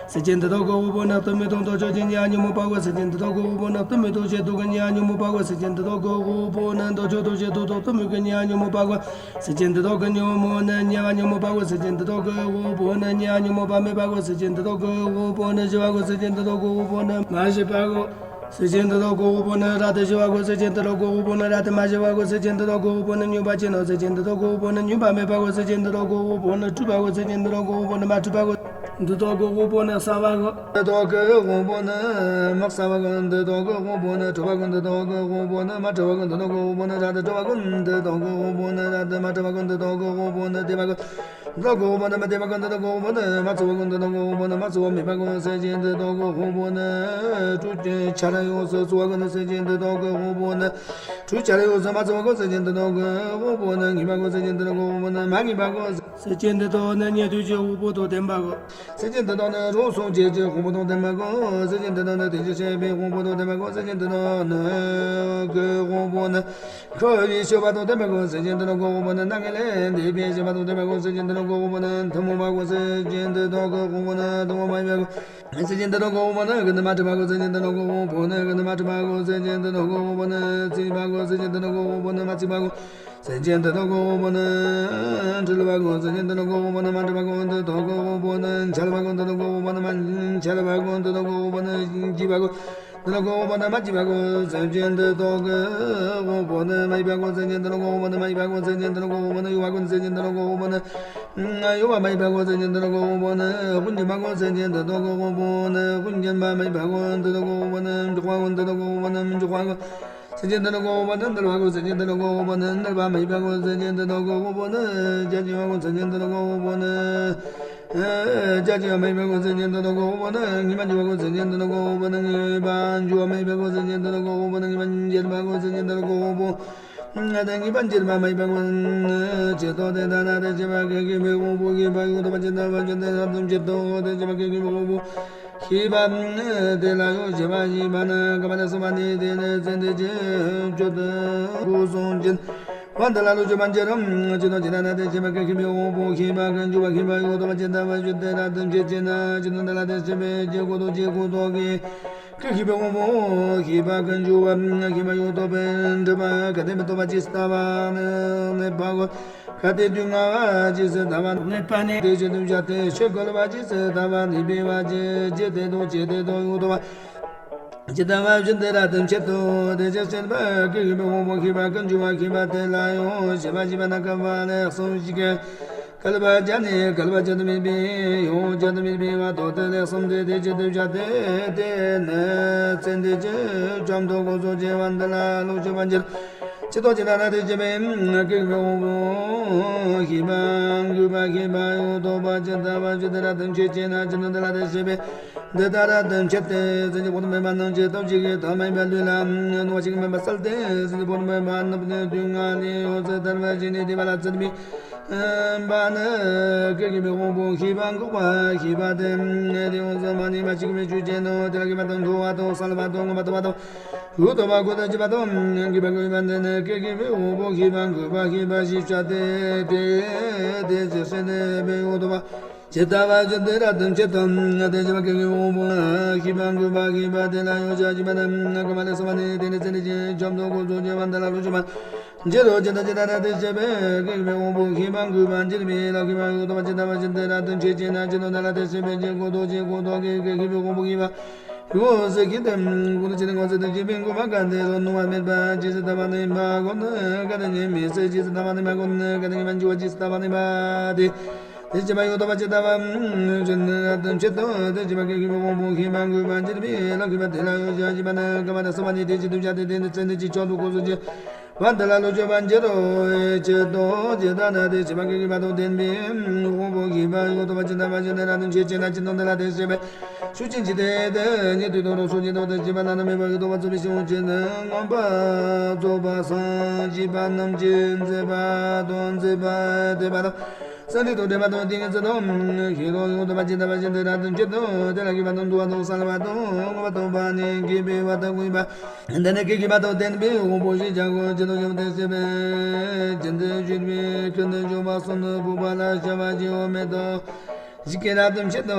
སེམས་ཅན་འདི་དག་གི་དབང་པོ་ནི་གཏི་མུག་དང་འདོད་ཆགས་ཀྱི་ཉོན་མོངས་པ་གོ། སེམས་ཅན་འདི་དག་གི་དབང་པོ་ནི་གཏི་མུག་དང་ཞེ་སྡང་གི་ཉོན་མོངས་པ་གོ། སེམས་ཅན་འདི་དག་གི་དབང་པོ་ནི་འདོད་ཆགས་དང་ཞེ་སྡང་དང་གཏི་མུག་གི་ཉོན་མོངས་པ་གོ། སེམས་ཅན་འདི་དག་གི་ཉོན་མོངས་ནི་ཉེ་བའི་ཉོན་མོངས་པ་གོ། སེམས་ཅན་འདི་དག་གི་དབང་པོ་ནི་ཉེ་བའི་ཉོན་མོངས་པ་མེད་པ་གོ། སེམས་ཅན་འདི་དག་གི་དབང་པོ་ནི་ཞི་བ་གོ། སེམས་ཅན་འདི་དག་གི་དབང་པོ་ནི་མ་ཞི་བ་གོ། སེམས་ཅན་འདི་དག་གི་དབང་པོ་ནི་རབ་ཏུ་ཞི་བ་གོ། སེམས་ཅན་འདི་དག་གི་དབང་པོ་ནི་རབ་ཏུ་མ་ཞི་བ་གོ། སེམས་ཅན་འདི་དག་གི་དབང་པོ་ནི་མྱོས་པ་ཅན་ནོ། སེམས་ཅན་འདི་དག་གི་དབང་པོ་ནི་མྱོས་པ་མེད་པ་གོ། སེམས་ཅན་འདི་དག་གི་དབང་པོ་ནི་འཁྲུགས་པ་གོ། སེམས་ཅན་འདི་དག་གི་དབང་པོ་ནི་མ་འཁྲུགས་པ་གོ། འདི་དག་གི་དབང་པོ་ནི་གསལ་བ་གོ། འདི་དག་གི་དབང་པོ་ནི་མ་གསལ་བ་གོ། འདི་དག་གི་དབང་པོ་ནི་འཁྲུལ་བ་གོ། འདི་དག་གི་དབང་པོ་ནི་མ་འཁྲུལ་བ་གོ། འདི་དག་གི་དབང་པོ་ནི་རབ་ཏུ་འཁྲུལ་བ་གོ། འདི་དག་གི་དབང་པོ་ནི་རབ་ཏུ་མ་འཁྲུལ་བ་གོ། འདི་དག་གི་དབང་པོ་ནི་བདེ་བ་གོ། འདི་དག་གི་དབང་པོ་ནི་བདེ་བ་གོ། འདི་དག་གི་དབང་པོ་ནི་མ་ཚོར་བ་གོ། འདི་དག་གི་དབང་པོ་ནི་མ་ཚོར་བ་མེད་པ་གོ། སེམས་ཅན་འདི་དག་གི་དབང་པོ་ནི་འཁྲུལ་ཆ་ར་ཡོངས་སུ་ཚོར་བ་གོ། སེམས་ཅན་འདི་དག་གི་དབང་པོ་ནི་འཁྲུལ་ཆ་ར་ཡོངས་སུ་མ་ཚོར་བ་གོ། སེམས་ཅན་འདི་དག་གི་དབང་པོ་ནི་ངེས་པ་གོ། སེམས་ཅན་འདི་དག་གི་དབང་པོ་ནི་མ་ངེས་པ་གོ། སེམས་ཅན་འདི་དག་ནི་ཉན་ཐོས་ཀྱི་དབང་པོ་དང་ལྡན་པ་གོ། སེམས་ཅན་འདི་དག་ནི་རང་སངས་རྒྱས་ཀྱི་དབང་པོ་དང་ལྡན་པ་གོ། སེམས་ཅན་འདི་དག་ནི་དེ་བཞིན་གཤེགས་པའི་དབང་པོ་དང་ལྡན་པ་གོ། སེམས་ཅན་འདི་དག་ནི་གི་དབང་པོ་ནི་འཁོར་བའི་སྤྱོད་པ་དང་ལྡན་པ་གོ། སེམས་ཅན་འདི་དག་གི་དབང་པོ་ནི་སྣ་ལྔ་ལས་འདས་པའི་སྤྱོད་པ་དང་ལྡན་པ་གོ། སེམས་ཅན་འདི་དག་གི་དབང་པོ་ནི་ཐུན་མོང་བ་གོ། སེམས་ཅན་འདི་དག་གི་དབང་པོ་ནི་ཐུན་མོང་མ་ཡིན་པ་གོ། སེམས་ཅན་འདི་དག་གི་དབང་པོ་ནི་ཀུན་ནས་མ་བསྒྲིབས་པ་གོ། སེམས་ཅན་འདི་དག་གི་དབང་པོ་ནི་ཀུན་ནས་མ་བསྒྲིབས་པ་གོ། སེམས་ཅན་འདི་དག་གི་དབང་པོ་ནི་བརྩིགས་པ་གོ། སེམས་ཅན་འདི་དག་གི་དབང་པོ་ནི་མ་བརྩིགས་པ་གོ། སེམས་ཅན་འདི་དག་གི་དབང་པོ་ནི་འཁྲུལ་བ་གོ། སེམས་ཅན་འདི་དག་གི་དབང་པོ་ནི་མ་འཁྲུལ་བ་གོ། འདི་དག་གི་དབང་པོ་ནི་འཆལ་བ་གོ། འདི་དག་གི་དབང་པོ་ནི་མ་འཆལ་བ་གོ། འདི་དག་གི་དབང་པོ་ནི་སྐྱིད་པ་གོ། འདི་དག་གི་དབང་པོ་ནི་མ་སྐྱིད་པ་གོ། སེམས་ཅན་འདི་དག་གི་དབང་པོ་ནི་མ་ཡིན་པ་གོ། སེམས་ཅན་འདི་དག་གི་དབང་པོ་ནི་མ་ཡིན་པ་གོ། སེམས་ཅན་འདི་དག་གི་དབང་པོ་ནི་གཡོ་བ་གོ། སེམས་ཅན་འདི་དག་གི་དབང་པོ་ནི་གཡོ་བ་མ་ཡིན་པ་གོ། སེམས་ཅན་འདི་དག་གི་དབང་པོ་ནི་ཀུན་འབྱུང་མ་གོ། སེམས་ཅན་འདི་དག་གི་དབང་པོ་ནི་ཀུན་འབྱུང་མ་མ་ཡིན་པ་གོ། འདི་དག་གི་དབང་པོ་ནི་འཇོག་པ་གོ། འདི་དག་གི་དབང་པོ་ནི་མི་འཇོག་པ་གོ། སེམས་ཅན་འདི་དག་གི་དབང་པོ་ནི་ནར་བ་གོ། སེམས་ཅན་འདི་དག་གི་དབང་པོ་ནི་ནར་བ་མ་ཡིན་པ་གོ། སེམས་ཅན་འདི་དག་གི་དབང་པོ་ནི་རྒྱ་ཆེ་བ་གོ། སེམས་ཅན་འདི་དག་གི་དབང་པོ་ནི་རྒྱ་ཆེ་བ་མ་ཡིན་པ་གོ། སེམས་ཅན་འདི་དག་གི་དབང་པོ་ནི་ངེས་པ་འགྱུར་བ་གོ། སེམས་ཅན་འདི་དག་གི་དབང་པོ་ནི་ངེས་པ་འགྱུར་བ་མ་ཡིན་པ་གོ། སེམས་ཅན་འདི་དག་གི་དབང་པོ་ནི་ངེས་པ་འགྱུར་བ་གོ། སེམས་ཅན་འདི་དག་གི་དབང་པོ་ངེས་པ་འགྱུར་བ་མ་ཡིན་པ་གོ། ཇི་ལྟར་དེ་ལྟར་ན་དེ་ཤེས་པ་སྐད་ཤེས་པའི་དབང་པོ་ཤེས་པ་ཡོད་དོ། བ་ཇི་ལྟ་བ་ཇི་ལྟར་ན་དེ་ཤེས་པའི་དབང་པོ་ཤེས་པ་དེ་ལ་ཡང་ཤེས་པ་ཞེས་པ་ནི་ག་མ་ལ་སོགས་པ་ནི་དེ་ནི་ཚེ་འདི་ཕྱི་མ་ཆོས་ཐམས་ཅད་ཀུན་སོང་ཅན། བ་འདི་ལ་ལུས་ཅན་མ་མཇལ་རམ། ཇི་ལྟར་ཇི་ལྟར་ན་དེ་ཤེས་པ་སྐད་ཤེས་པའི་དབང་པོ་ཤེས་པ་ཀུན་འབྱུང་བ་ཤེས་པ་ཡོད་དོ། བ་ཇི་ལྟ་བ་ཇི་ལྟར་ན་དེ་ཤེས་པའི་དབང་པོ་ཤེས་པ་ཡོད་དོ། བ་ཇི་ལྟར་ན་དེ་ཤེས་པའི་རྒྱུ་ཀུན་ཏུ་བྱས་ཀུན་རྫོགས་ཀྱི། སྐད་ཤེས་པའི་དབང་པོ་ཤེས་པ་ཀུན་འབྱུང་བ་ཤེས་པ་ཡོད་དོ། བ་འབྲེལ་པ་གལ་ཏེ་མི་རྟོག་པ་ཇི་སྲིད་ལྟ་བ་ནི་གནས་པ་གོ། གལ་ཏེ་དུས་ལྔ་པ་ཇི་སྲིད་ལྟ་བ་གནས་པ་ནི། དེ་ཕྱིར་དུ་བྱ་སྟེ་ཆོས་འཁོར་བ་ཇི་སྲིད་ལྟ་བ་གནས་པའི་བ་ཇི་ཇི་སྟེ་དང་ཇི་སྟེ་དང་ཡོད་དོ། བ་ཇི་ལྟ་བ་བཞིན་དེ་རབ་ཏུ་འཆད་དོ། དེ་ཕྱིར་ཤེས་པ་སྐད་ཤེས་པའི་དབང་པོ་ཤེས་པ་ཀུན་འབྱུང་བ་ཤེས་པ་དེ་ལ་ཡང་ཤེས་པ་ཞེས་པ་ནི་བསྐལ་པ་ལེགས་གསུམ་ཞིག་གི། བསྐལ་པ་བརྒྱ་ནས་བསྐལ་པ་བརྒྱ་དུ་མེད་པའི་ཡང་བརྒྱ་དུ་མེད་པའི་བར་དུ་དེ་ལས་གསུམ་སྟེ། དེ་ཕྱིར་དུ་བྱ་སྟེ་དེ་ནི་ཚེ་འདི་ཕྱི་མ་ཆོས་ཐམས་ཅད་ཀུན་སོང་ཅན། བ་འདི་ལ་ལུས་ཅན་མ་མཇལ། ཇི་ལྟར་ཇི་ལྟར་ན་དེ་ཤེས་པའི་སྐད་ཤེས་པའི་དབང་པོ་ཤེས་པ་འགུགས་པ་ཤེས་པ་ཡོད་དོ། བ་ཇི་ལྟ་བ་ཇི་ལྟར་ན་དེ་འཆད་ཅེ་ན། ཇི་ལྟར་འདི་ལ་དེ་ཤེས་པའི་ འདི་ལྟར་དུ་མཆི་སྟེ། སེམས་ཅན་བོག་ཏུ་མེད་པ་རྣམས་ཀྱི་སྟོབས་ཀྱིས་ཐ་མལ་པའི་ལུས་ལ་གནོད་པ་ཞིག་མེད་པར་བསལ་ཏེ། སེམས་ཅན་བོག་ཏུ་མེད་པ་རྣམས་ཀྱི་དུས་ང་ལས་འོད་ཟེར་ཐལ་བ་ཞིག་ནི་དེ་བ་ལ་ཚུད་པའི་པ་ནི། ཀུན་གྱི་དབང་པོ་ཤེས་པ་འགག་པ་ཤེས་པ་སྟེ། དེ་འོད་ཟེར་མ་ནི་མ་ཞིག་མི་ཆོས་ཅན་ནོ། དེ་ལ་མཁས་པ་དང་མཐོ་བ་དང་གསལ་བ་དང་ངོ་མ་མཐོ་བ་དང་། འོད་དང་བ་ཀུན་ཏུ་གཅིག་པ་དང་། གུས་པ་གུས་པ་འདི་ནི་ཀུན་གྱི་དབང་པོ་ཤེས་པ་འགག་པ་ཤེས་པ་ཞེས་བྱ་སྟེ། དེ་དེ་ཅི་སྲིད་པའི་འོད་དང་བ། ཇི་ལྟ་བ་ཇི་ལྟར་དུ་མཆི་སྟེ། དེ་བཞིན་པ་ཀུན་གྱི་དབང་པོ་ཤེས་པ་འགག་པ་ཤེས་པ་དེ་ལ་ཡང་ཞལ་གཅིག་པ་དང་། ག་མ་ལས་སོ་མ་ནི་དེ་ནི་ཚེ་འདི་ཕྱི་ཆོམ་དུ་ཀུན་རྫོབ་ཀྱི་བར་འདི་ལ་ལུགས་ཆོས་པ། འཇིག་རྟེན་ཇི་ལྟ་ཇི་ལྟར་དེ་བཞིན་པའི་ཀུན་གྱི་དབང་པོ་ཤེས་པ་འགག་པ་འགྱུར་བའི་ལམ་ཤེས་པ་ཡོད་དོ། ཇི་ལྟ་བ་ཇི་ལྟར་དུ་མཆི་ཅེ་ན། ཇི་ལྟར་འདི་ལ་དེ་བཞིན་པའི་ཕྱིར་ཀུན་རྫོབ་ཀྱི་ཀུན་རྟོག་གི་ཀུན་ཤེས་པའི་དབང་པོ་ཤེས་པ། ཡོད་ཟེར་གྱི་དེ། ཀུན་ཏུ་ཅི་ནི་ངོ་ཚ་དང་བཅས་པའི་འགོག་པ་ག་དེ་རུ་སྣང་བ་མེད་པ་ཇི་སྲིད་ལྟ་བ་ནི་མ་གོམས་ན་ག་དེ་ཉིད་མི་སྲིད། ཇི་སྲིད་ལྟ་བ་ནི་མ་གོམས་ན་ག་དེ་ཉིད་མ་འགྱུར་བ་ཇི་སྲིད་ལྟ་བ་ནི་མ་དེ། དེ་བཞིན་པ་ཡོད་དོ། ཇི་ལྟ་བ་ཇི་ལྟར་དུ་མཆི་སྟེ། དེ་བཞིན་པ་ཀུན་གྱི་དབང་པོ་ཤེས་པ་འགག་པ་འགྱུར་བའི་ལམ་ཤེས་པ་དེ་ལ་ཡང་ཞལ་གཅིག་པ་དང་། ག་མ་ལས་སོ་མ་ནི་དེ་བཞིན་དུ་བྱ་སྟེ། དེ་ནི་ཚེ་འདི་ཕྱི་ཆོམ་དུ་ཀུན་རྫོབ་ཀྱི་བར་འདི་ལ་ལུགས་ཆོས་པ་འགྱུར་རོ། ཇི་ལྟར་ཇི་ལྟར་ན་དེ་བཞིན་པ་ཀུན་གྱི་དབང་པོ་ལྡན་པའི་དབང་པོ་ཤེས་པ་ཡོད་དོ། ཇི་ལྟ་བ་ཇི་ལྟར་དུ་མཆི་ཅེ་ན། ཇི་ལྟར་འདི་ལ་དེ་བཞིན་པའི་ཕྱིར་ཕྱིན་ཅི་སྟེ་དེ་ཉིད་དུ་དོན་རུང་སོ་ཇི་ལྟ་བ་དང་བཅས་པ་བླ་ན་མེད་པ་གི་ཐོབ་པ་ཚུལ་བཞིན་ཅན་ནི་མངོན་པར་རྫོགས་པར་སངས་རྒྱས་པ་རྣམས་ཀྱིས་མཛད་པ་དང་མཛད་པར་འདོད་པ་དང་། སངས་རྒྱས་དང་འདྲེས་པ་དང་ཏིང་ངེ་འཛིན་དང་ཤེས་རབ་ཡོད་དོ། ཇི་ལྟ་བ་ཇི་ལྟར་དུ་མཆི་སྟེ། དེ་ལ་མཁས་པ་དང་མཐོ་བ་དང་གསལ་བ་དང་ངོ་མ་མཐོ་བ་ནི་མཁས་པའི་བར་དུ་གུས་པ། འདི་ནི་ཀུན་གྱི་དབང་པོ་ལྡན་པའི་དབང་པོ་ཞེས་བྱ་གོ། ཇི་ལྟར་ཡོད་དེ་བཞིན་པའི་ཇི་ལྟར་གྱུར་པའི་ཀུན་ཏུ་སྦྱོར་བ་གསུམ་ནི་བུམ་པ་ལ་བྱ་བ་བྱེད་འོ་མེད་དོ། ཇི་སྐད་ལྟར་དུ་མཆི་སྟེ།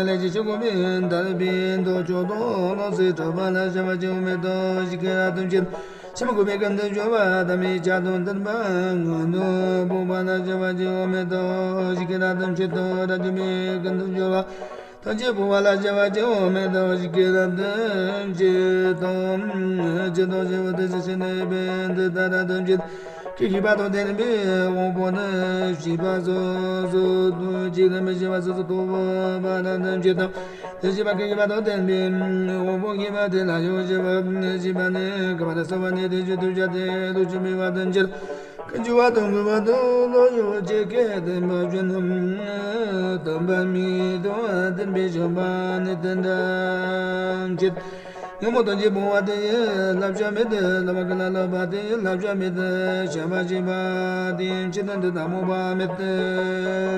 ལས་ཀྱི་ཆོས་གོམས་པའི་མཐར་ཕྱིན་དུ་ཆོས་དང་ལོངས་སྤྱོད་གྲུབ་པ་ལ་བྱ་བ་བྱེད་འོ་མེད་དོ། ཇི་སྐད་ལྟར་དུ་མཆི་སྟེ། ཕྱི་མ་འགུགས་པའི་ཀུན་ཏུ་སྦྱོར་བ་ཐ་མའི་ཆ་དང་ལྡན་པ་སྔོན་དུ་བུམ་པ་ལ་བྱ་བ་བྱེད་འོ་མེད་དོ། ཇི་སྐད་ལྟར་དུ་མཆི་སྟེ། རབ་འབྱམས་པའི་ཀུན་ཏུ་སྦྱོར་བ་ཐམས་ཅད་བུམ་པ་ལ་བྱ་བ་བྱེད་འོ་མེད་དོ། ཇི་སྐད་ལྟར་དུ་མཆི་སྟེ། ཇི་ལྟར་ཞི་བ་དེ་བཞིན་གཤེགས་པའི་འདི་ལྟར་དུ་མཆི། ཀུན་གྱི་དབང་པོ་ལྡན་པའི་དབང་པོ་ནི་ཤེས་པ་སོ་སོ་དང་གཅིག་ལ་མི་ཤེས་པ་སོ་སོ་རྟོགས་པ་ལ་དུ་མཆི་དང་། དེ་བཞིན་པ་ཀུན་གྱི་དབང་པོ་ལྡན་པའི་དབང་པོ་ཤེས་པ་དེ་ལ་ཡང་ཞི་བ་ཞེས་པ་ནི། ག་མ་ལས་སོ་མ་ནི་དེ་བཞིན་དུ་བྱ་སྟེ། ལུགས་ཆོས་པའི་བར་དུ་མཆི། ཀུན་འབྱུང་བ་དང་འགུགས་པ་དང་བློ་ཡུལ་གྱི་སྐད་བསྟན་པ་བཞིན་ནོ། དམ་པ་མི་གཏོང་བ་བསྟན་པའི་ཆོས་པ་ནི་དེ་འདྲ་མཆི། ཉོན་མོངས་ཐམས་ཅད་སྤོང་བ་དེ་ཡི་བསླབ་བྱ་མེད་དེ། བསླབ་པ་ཀུན་ལ་བསླབ་པ་དེ་ཡི་བསླབ་བྱ་མེད་དེ། བྱམས་པ་ཞེས་པ་དེ་ཡི་མཆི་དང་འདི་ལྟར་རྨོངས་པ་མེད་དེ།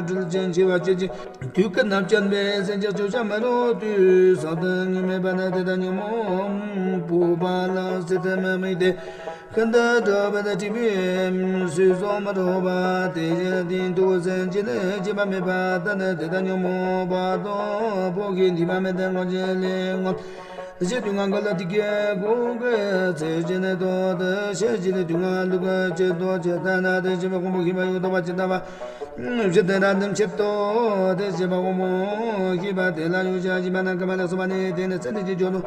སྦྲུལ་ཅན་མཆེ་བ་ཅན་གྱི་དུས་ཀུན་ནམ་བཅད་པའི་སེམས་ཅན་བཅོམ་བྱ་མི་རུང་དུས་གསོག་ཏུ་ངེས་མེད་པ་ནི་དེ་ལྟར་ཉོན་མོངས་སྤོང་བ་ལ་སྲིད་དུ་མི་དམིགས་ཏེ། ཤིན་ཏུ་སྤྲོས་པས་དྲེགས་པའི་ཚུལ་སོགས་མི་འགྲོ་བ། དེ་བཞིན་དུ་སེམས་ཅན་ནི་བཅོམ་པ་མེད་པ་ལྟར་ནི་དེ་ལྟར་ཉོན་མོངས་པ་དང་སྤོང་ཞིང་འདུས་པ་མེད་དེ་སྔོན་གྱི་ལས་ངོམས། དེ་ཕྱིར་དུས་ངན་གང་ལ་དེ་སྐད་གོ་གི་ཚེ་གཅིག་ནི་ཐོབ་ཏུ་ཤེས་བྱའི་དུས་ངན་ལུག་གི་ཕྱིར་ཐོབ་ཇི་ལྟར་ན། དེ་བཞིན་པའི་དབང་པོ་ཤེས་པ་ཡོད་དོ། ཇི་ལྟ་བ་ཇི་ལྟར་དུ་མཆི་སྟེ། དེ་བཞིན་པའི་དབང་པོ་ཤེས་པ་དེ་ལ་ཡང་ཞལ་གཅིག་པ་དང་། ག་མ་ལས་སོ་མ་ནི་དེ་ནི་ཚེ་འདི་ཕྱི་ཆོམ་དུ་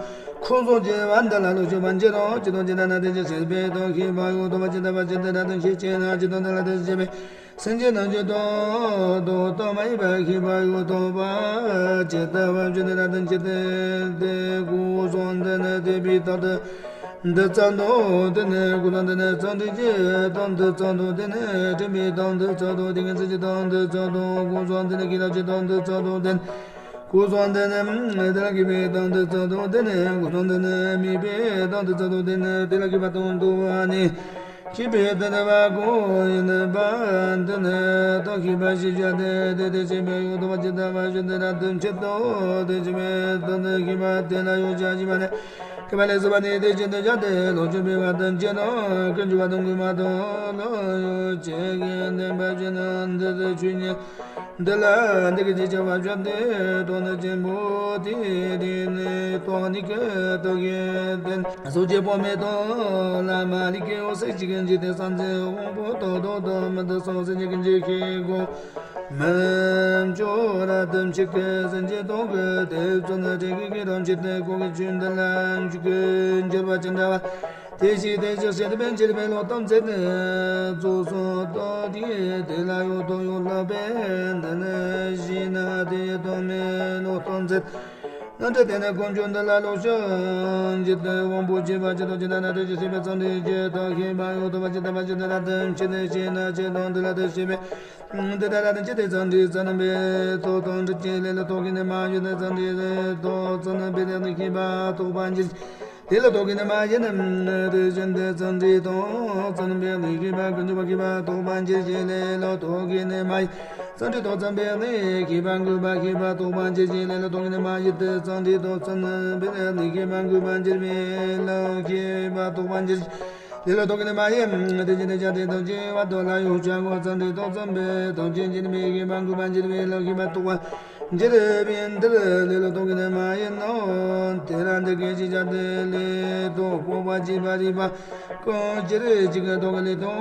ཀུན་རྫོབ་ཀྱི་བར་འདི་ལ་ལུགས་ཆོས་པ་འགྱུར་རོ། ཇི་ལྟར་ཇི་ལྟར་ན་དེ་བཞིན་གཤེགས་པའི་དོན་ཤེས་པ་ཡོད་དོ། ཇི་ལྟ་བ་ཇི་ལྟར་དུ་མཆི་ཅེ་ན། ཇི་ལྟར་འདི་ལ་དེ་བཞིན་གཤེགས་པའི་སེམས་ཅན་རྣམས་ཀྱི་དོན་དུ་སྟོབས་མ་ཡིན་པ་ཤེས་པ་ཡོད་དོ། ཇི་ལྟ་བ་ཇི་ལྟར་ན་དུ་མཆི་སྟེ། ཀུན་རྫོབ་འདི་ནི་བརྟན་པའི་སྟོབས་དང་འདི་ཙམ་དང་། དེ་ནས་ཀུན་རྫོབ་འདི་ནི་བརྩོན་འགྲུས་ཀྱི་སྟོབས་འདི་ཙམ་དང་། དེ་ནས་དྲན་པའི་སྟོབས་འདི་ཙམ་དང་། ཏིང་ངེ་འཛིན་གྱི་སྟོབས་འདི་ཙམ་དང་། ཀུན་རྫོབ་འདི་ནི་ཤེས་རབ་ཀྱི་སྟོབས་འདི་ཙམ་དང་། དེ་ནས་ཀུན་རྫོབ་འདི་ནི་དེ་ལ་མཁས་པའི་སྟོབས་འདི་ཙམ་དང་། དེ་ནས་ཀུན་རྫོབ་འདི་ནི་དམིགས་པའི་སྟོབས་འདི་ཙམ་དང་། དེ་ནས་དེ་ལ་མཁས་པ་དང་མཐོ་བ་ནི། ཤེས་པའི་དོན་དམ་པ་ཀུན་ཡིན་པ་འདི་ནི་དོན་ཤེས་པ་ཞེས་བྱ་སྟེ། དེ་དེ་ཤེས་པའི་ཡུལ་དུ་བ་ཇི་ལྟ་བ་ཞིག་འདི་ལ་དུ་མཆི་སྟེ། དེ་ཤེས་པའི་དོན་དུ་ཤེས་པ་དེ་ལ་ཡང་ཞལ་གཅིག་པ་ནས། ག་མ་ལས་སོ་མ་ནི་དེ་བཞིན་དུ་བྱ་སྟེ། ལོངས་སྤྱོད་པའི་བར་དུ་མཆི་ནོ། ཀུན་འབྱུང་བ་དང་འགུགས་པ་དང་བློ་ཡུལ་གྱི་སྐད་བསྟན་པ་བཞིན་ནོ། འདི་ཚེ་ཆོས་ཉིད་འདི་ལ་འདི་སྐད་ཅེས་བྱ་བ་བྱ་སྟེ། སྟོང་ཉིད་ཆེན་པོ་དེ་དེ་ནི་སྟོང་ཉིད་ཀྱི་སྟོབས་ཀྱིས་ལྡན། གཟུགས་ཀྱི་དཔག་མེད་དང་བླ་མ་ལས་ཀྱི་འོད་ཟེར་གཅིག་གིས་འཇིག་རྟེན་སངས་རྒྱས་དབང་པོ་དག་དང་དག་མི་འདུ་སོང་སེམས་ཅན་ཀུན་གྱི་ཤེས་སྒོ་མི་འཆོར་ར་དུ་མཆི་ཁའི་སེམས་ཅན་སྟོང་གི་དེ་ཚོ་ནི་དྲན་གྱི་ཀུན་རང་མཆི་སྟེ། ཀུན་གྱི་ཆོས་འདི་ལ་འཇུག་གི་འགྱུར་བ་ཅི་འདྲ་བ། དེ་ཞིག་དེ་ཞིག་ཞེས་པའི་འཆི་བའི་བློ་གཏོང་ཚེ་ནི་ཚོགས་སུ་གཏོགས་ཏེ། དེ་ལ་ཡང་གཏོང་ཡང་སློབ་པས་འདི་ནི་ཞེ་ན། དེ་ཡི་གཏོང་མེད་བློ་གཏོང་ཚེ། སྣང་སྲིད་དེ་ནི་དཀོན་མཆོག་འདི་ལ་ལོག་ཤིང་འཇིག་རྟེན་དབང་པོ་སྐྱེས་པ་ཇི་ལྟར་ཇི་ལྟར་ན་དེ་བཞིན་གཤེགས་པའི་ཚངས་ཐིག་ཇི་ལྟར་ཤེས་པ་ཡང་དག་པར་ཇི་ལྟ་བ་ཇི་ལྟར་རབ་ཏུ་མཆི་ལྟར་ཤེས་ན་ཇི་ལྟར་འདི་ལ་དེ་ཤེས་པའི་འདི་ལྟར་རབ་ཏུ་མཆི་སྟེ་ཚངས་ཐིག་བཙུན་པའི་ཐོག་ཏུ་འདྲི་ཅི་ལས་ལ་ཐོག་གི་ནི་མ་ཡིན་ཏེ་ཚངས་ཐིག་ཐོག་བཙུན་པའི་ལས་ནི་ཤེས་པ་རྟོགས་པར་འགྱུར། དེ་ལ་ཐོག་གི་ནི་མ་ཡིན་ནམ། དེ་བཞིན་དུ་ཚངས་ཐིག་ཐོག་བཙུན་པའི་ལས་ཤེས་པ་ཀུན་འབྱུང་བ་ཤེས་པ་རྟོགས་པར་འགྱུར་ཞེས་ལས་ལ་ཐོག་གི་ནི་མ་ཡིན། ཚངས་ཐིག་ཐོག་བཙུན་པའི་ལས་ཤེས་པ་འགོག་པ་ཤེས་པ་རྟོགས་པར་འགྱུར་ཞེས་ལས་ལ་ཐོག་གི་ནི་མ་ཡིན་ཏེ། ཚངས་ཐིག་ཐོག་བཙུན་པའི་ལས་ཤེས་པ་འགོག་པར་འགྱུར་བའི་ལས་ཤེས་པ་རྟོགས་པར་འགྱུར་ཞེས་ལས་ལ་ཐོག་གི་ནི་མ་ཡིན། དེ་བཞིན་དུ་བྱ་སྟེ་ཐམས་ཅད་བར་དོ་ལ་ཡང་བྱ་སྒོ་ཚངས་ཐིག་ཐོག་བཙུན་པའི་ཐམས་ཅད་འབྱིན་པའི་ཤེས་པ་འགོག་པར་འགྱུར་བའི་ལས་ཤེས་པ་རྟོགས་པར་འགྱུར་བའི་འདིར་ལས་ལ་ཐོག་གི་ནི་མ་ཡིན་ནོ། དེ་ལ་འདི་སྐད་ཅེས་བྱ་སྟེ། ལས་ཐོག་སྤོབས་པ་བྱེད་པ་རིགས་པ་ཀུན་སྤྱིར་གཅིག་གི་ཐོག་ལས་ཐོག་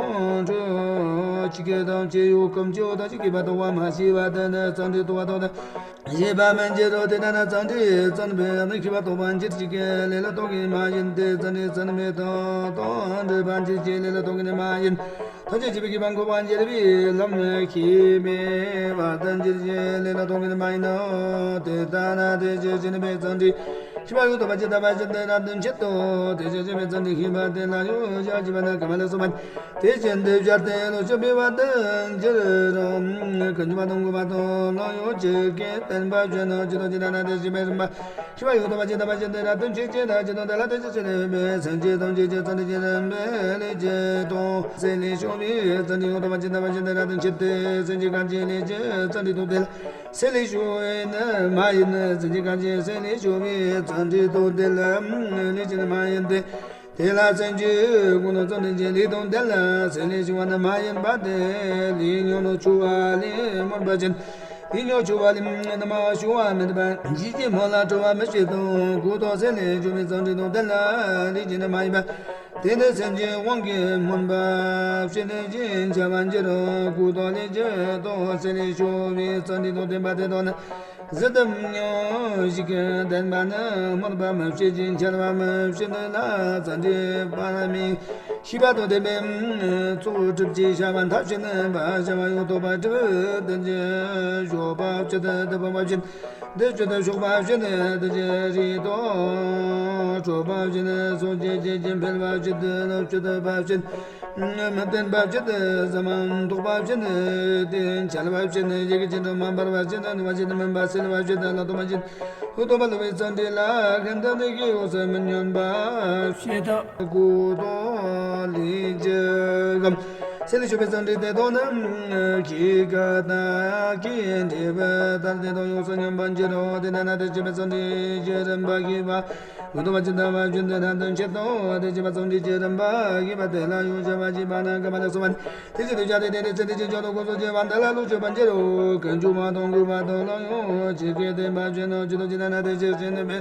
འཕྲོས་གཅིག་གི་ཐོག་ཅི་ཡོད་ཀུན་སྤྱོད་དང་གཅིག་གི་བར་དོ་བ་མ་ཤེས་པ་དེ་ནི་ཚངས་ཐིག་ཐོག་བ་ཐོག་ཏུ་ཤེས་པ་མི་འགྱུར་རོ། དེ་ལྟ་ན་ཚངས་ཐིག་བཙུན་པའི་ལས་ཤེས་པ་རྟོགས་པར་འགྱུར་ཞེས་ཀྱི་ལས་ལ་ཐོག་གི་མ་ཡིན་ཏེ། ཚངས་ཐིག་བཙུན་པའི་ཐོག་ཏུ་འགྲུབ་པར་འགྱུར་ཞེས་ལས་ལ་ཐོག་གི་ནི་མ་ཡིན། ཐམས་ཅད་བྱེད་པའི་ཤེས་པ་འགོག་པར་འགྱུར་བའི་ལམ་ཤེས་པའི་བར་དུ་འགྱུར་ཞེས་ལས་ལ་ཐོག་གི་ནི་མ་ཡིན་ནོ། དེ་ལྟ་ན་དེ་བཞིན་གཤེགས་པའི་ཚངས་ཐིག་ཤེས་པ་ཡང་དག་པར་ཇི་ལྟ་བ་བཞིན་དུ་རབ་ཏུ་མཆིས་སོ། དེ་བཞིན་གཤེགས་པའི་ཚངས་ཐིག་ཤེས་པ་དེ་ལ་ཡང་ཞལ་བགྱི་བ་ན་ག་མ་ལ་སོགས་པ་དེ་བཞིན་དུ་སྦྱར་ཏེ་ལོག་ཤིང་པའི་བར་དུ་འགྱུར་རོ། ཀུན་འབྱུང་བ་དང་འགོག་པ་དང་ལོག་ཡོད་ཅིག་གིས་བསྟན་པ་བྱོན་ནོ། ཇི་ལྟར་ཇི་ལྟར་ན་དེ་བཞིན་གཤེགས་པའི་རིམ་པ་ཤེས་པ་ཡང་དག་པར་ཇི་ལྟ་བ་བཞིན་དུ་རབ་ཏུ་མཆིས་ཅེ་ན། ཇི་ལྟར་དེ་ལ་དེ་བཞིན་གཤེགས་པའི་སེམས་ཅན་ཐམས་ཅད་ཀྱི་ཚངས་ཐིག་གི་རིམ་པའི་ལས་ཀྱི་དོན་སེམས་ལས་བྱུང་བའི་ཚངས་ཐིག་ཡང་དག་པར་ཇི་ལྟ་བ་བཞིན་དུ་རབ་ཏུ་མཆིས་ཏེ། སེམས་ཅན་གང་ཞིག་ལས་ཀྱི་ཚངས་ཐིག་ཐོག་དེ་ལ་སེམས་ལས་བྱུང་བའི་ནི་མ་ཡིན། སེམས་ཅན་གང་ཞིག་སེམས་ལས་བྱུང་བའི་ཚངས་ཐིག་ཐོག་དེ་ལ་ལས་ཀྱི་ནི་མ་ཡིན་ཏེ། དེ་ལ་སེམས་ཅན་ཀུན་ཏུ་ཚངས་ཐིག་གི་ལས་དང་ལྡན་ལ་སེམས་ལས་བྱུང་བ་ནི་མ་ཡིན་པ་སྟེ། ལས་ཉོན་མོངས་འཆོལ་བ་ལས་མུན་པ་ཅན། ལས་ཉོན་མོངས་འཆོལ་བ་ལས་ནི་མ་བྱུང་བ་མེད་པ་ཡིད་ཀྱི་མུན་ལ་གྲོལ་བ་མི་བྱེད་དོ། ཀུན་ཏུ་སེམས་ལས་བྱུང་བའི་ཚངས་ཐིག་དང་ལྡན་ལ་ལས་ཀྱི་ནི་མ་ཡིན་པ། དེ་ནི་སེམས་ཅན་དབང་གིས་སྨོན་པ་བྱས་ནས་ཀྱང་འཆར་བར་འགྱུར་རོ། ཀུན་ཏུ་ལས་ཀྱི་དོན་སེམས་ལས་བྱུང་བའི་ཚངས་ཐིག་དང་ལྡན་པ་དེ་དག་ནི། གཟུགས་དང་མྱོང་བཞིན་གྱི་ལྡན་པ་ནི་སྨོན་པ་མི་བྱེད་ཅིང་འཆར་བ་མི་བྱེད་ལ་ཚངས་ཐིག་པར་མིན་ཤེས་པ་དང་ལྡན་པའི་ཚོགས་སྒྲིབ་ཀྱི་བྱ་བ་མཐར་ཕྱིན་པར་བྱ་བ་ཡང་དག་པར་སྒྲིབ་དོན་གྱི་ཞོགས་པ་བྱེད་དུ་སྤང་བ་བྱེད་དུ་ཞོགས་པ་བྱེད་དུ་དེ་ཀྱི་རིགས་དང་གྲོགས་པ་བྱེད་དུ་སོགས་ཀྱི་རྗེས་ཀྱི་འཕེལ་བ་བྱེད་དུ་ལོག་བྱེད་དུ་བ་བྱེད། མི་བརྟན་པ་བྱེད་དུ་ཟ་མ་འདོགས་པ་བྱེད་དུ་དེ་འཆལ་བ་བྱེད་དུ་ཡི་གེ་ཅན་དུ་མ་འབར་བ་བྱེད་དུ་ནུས་པ་བྱེད་དུ་མུན་པ་སེལ་བ་བྱེད་དུ་ལ་དོམ་པ་བྱེད་དུ་ལ་དོམ་པ་ལུས་པའི་ཚངས་ཐིག་ལ་ཤིན་ཏུ་ནི་གི་འོད་ཟེར་མི་སྙོམས་པ་བྱེད་དུ་ཀུན་ཏུ་ལས་ཀྱི་སྒོམ། སེམས་ལས་བྱུང་བའི་ཚངས་ཐིག་དེ་དག་ནི་ཀྱི་ཀ་ཏ་ཀྱི་འབྲས་བུ་ལྟར་དེ་དག་ཡོངས་སུ་སྙོམས་པར་འགྱུར་རོ། དེ་ལྟ་ན་དེ་བཞིན་གཤེགས་པའི་ཚངས་ཐིག་གི་རིམ་པ་ཤེས་པ། ཀུན་ཏུ་མ་བྱིན་ཐ་མ་བྱིན་ཏེ་རབ་ཏུ་མཆིས་སོ། དེ་བཞིན་གཤེགས་པའི་ཚངས་ཐིག་གི་རིམ་པ་ཤེས་པ་དེ་ལ་ཡང་ཞལ་བགྱི་བ་ན་ག་མ་ལ་སོགས་པ་ནི། དེ་བཞིན་དུ་བྱ་སྟེ་དེ་ནི་ཚངས་ཐིག་གི་ཆར་དུ་ཀུན་སློང་བྱེད་པ་འདི་ལ་ལོག་ཤེས་པར་འགྱུར་རོ། ཀུན་འབྱུང་བ་དང་འགོག་པ་དང་ལོག་ཡོད་ཅིག་གིས་བསྟན་པ་བྱོན་ནོ། ཇི་ལྟར་ཇི་ལྟར་ན་དེ་བཞིན་གཤེགས་པའི་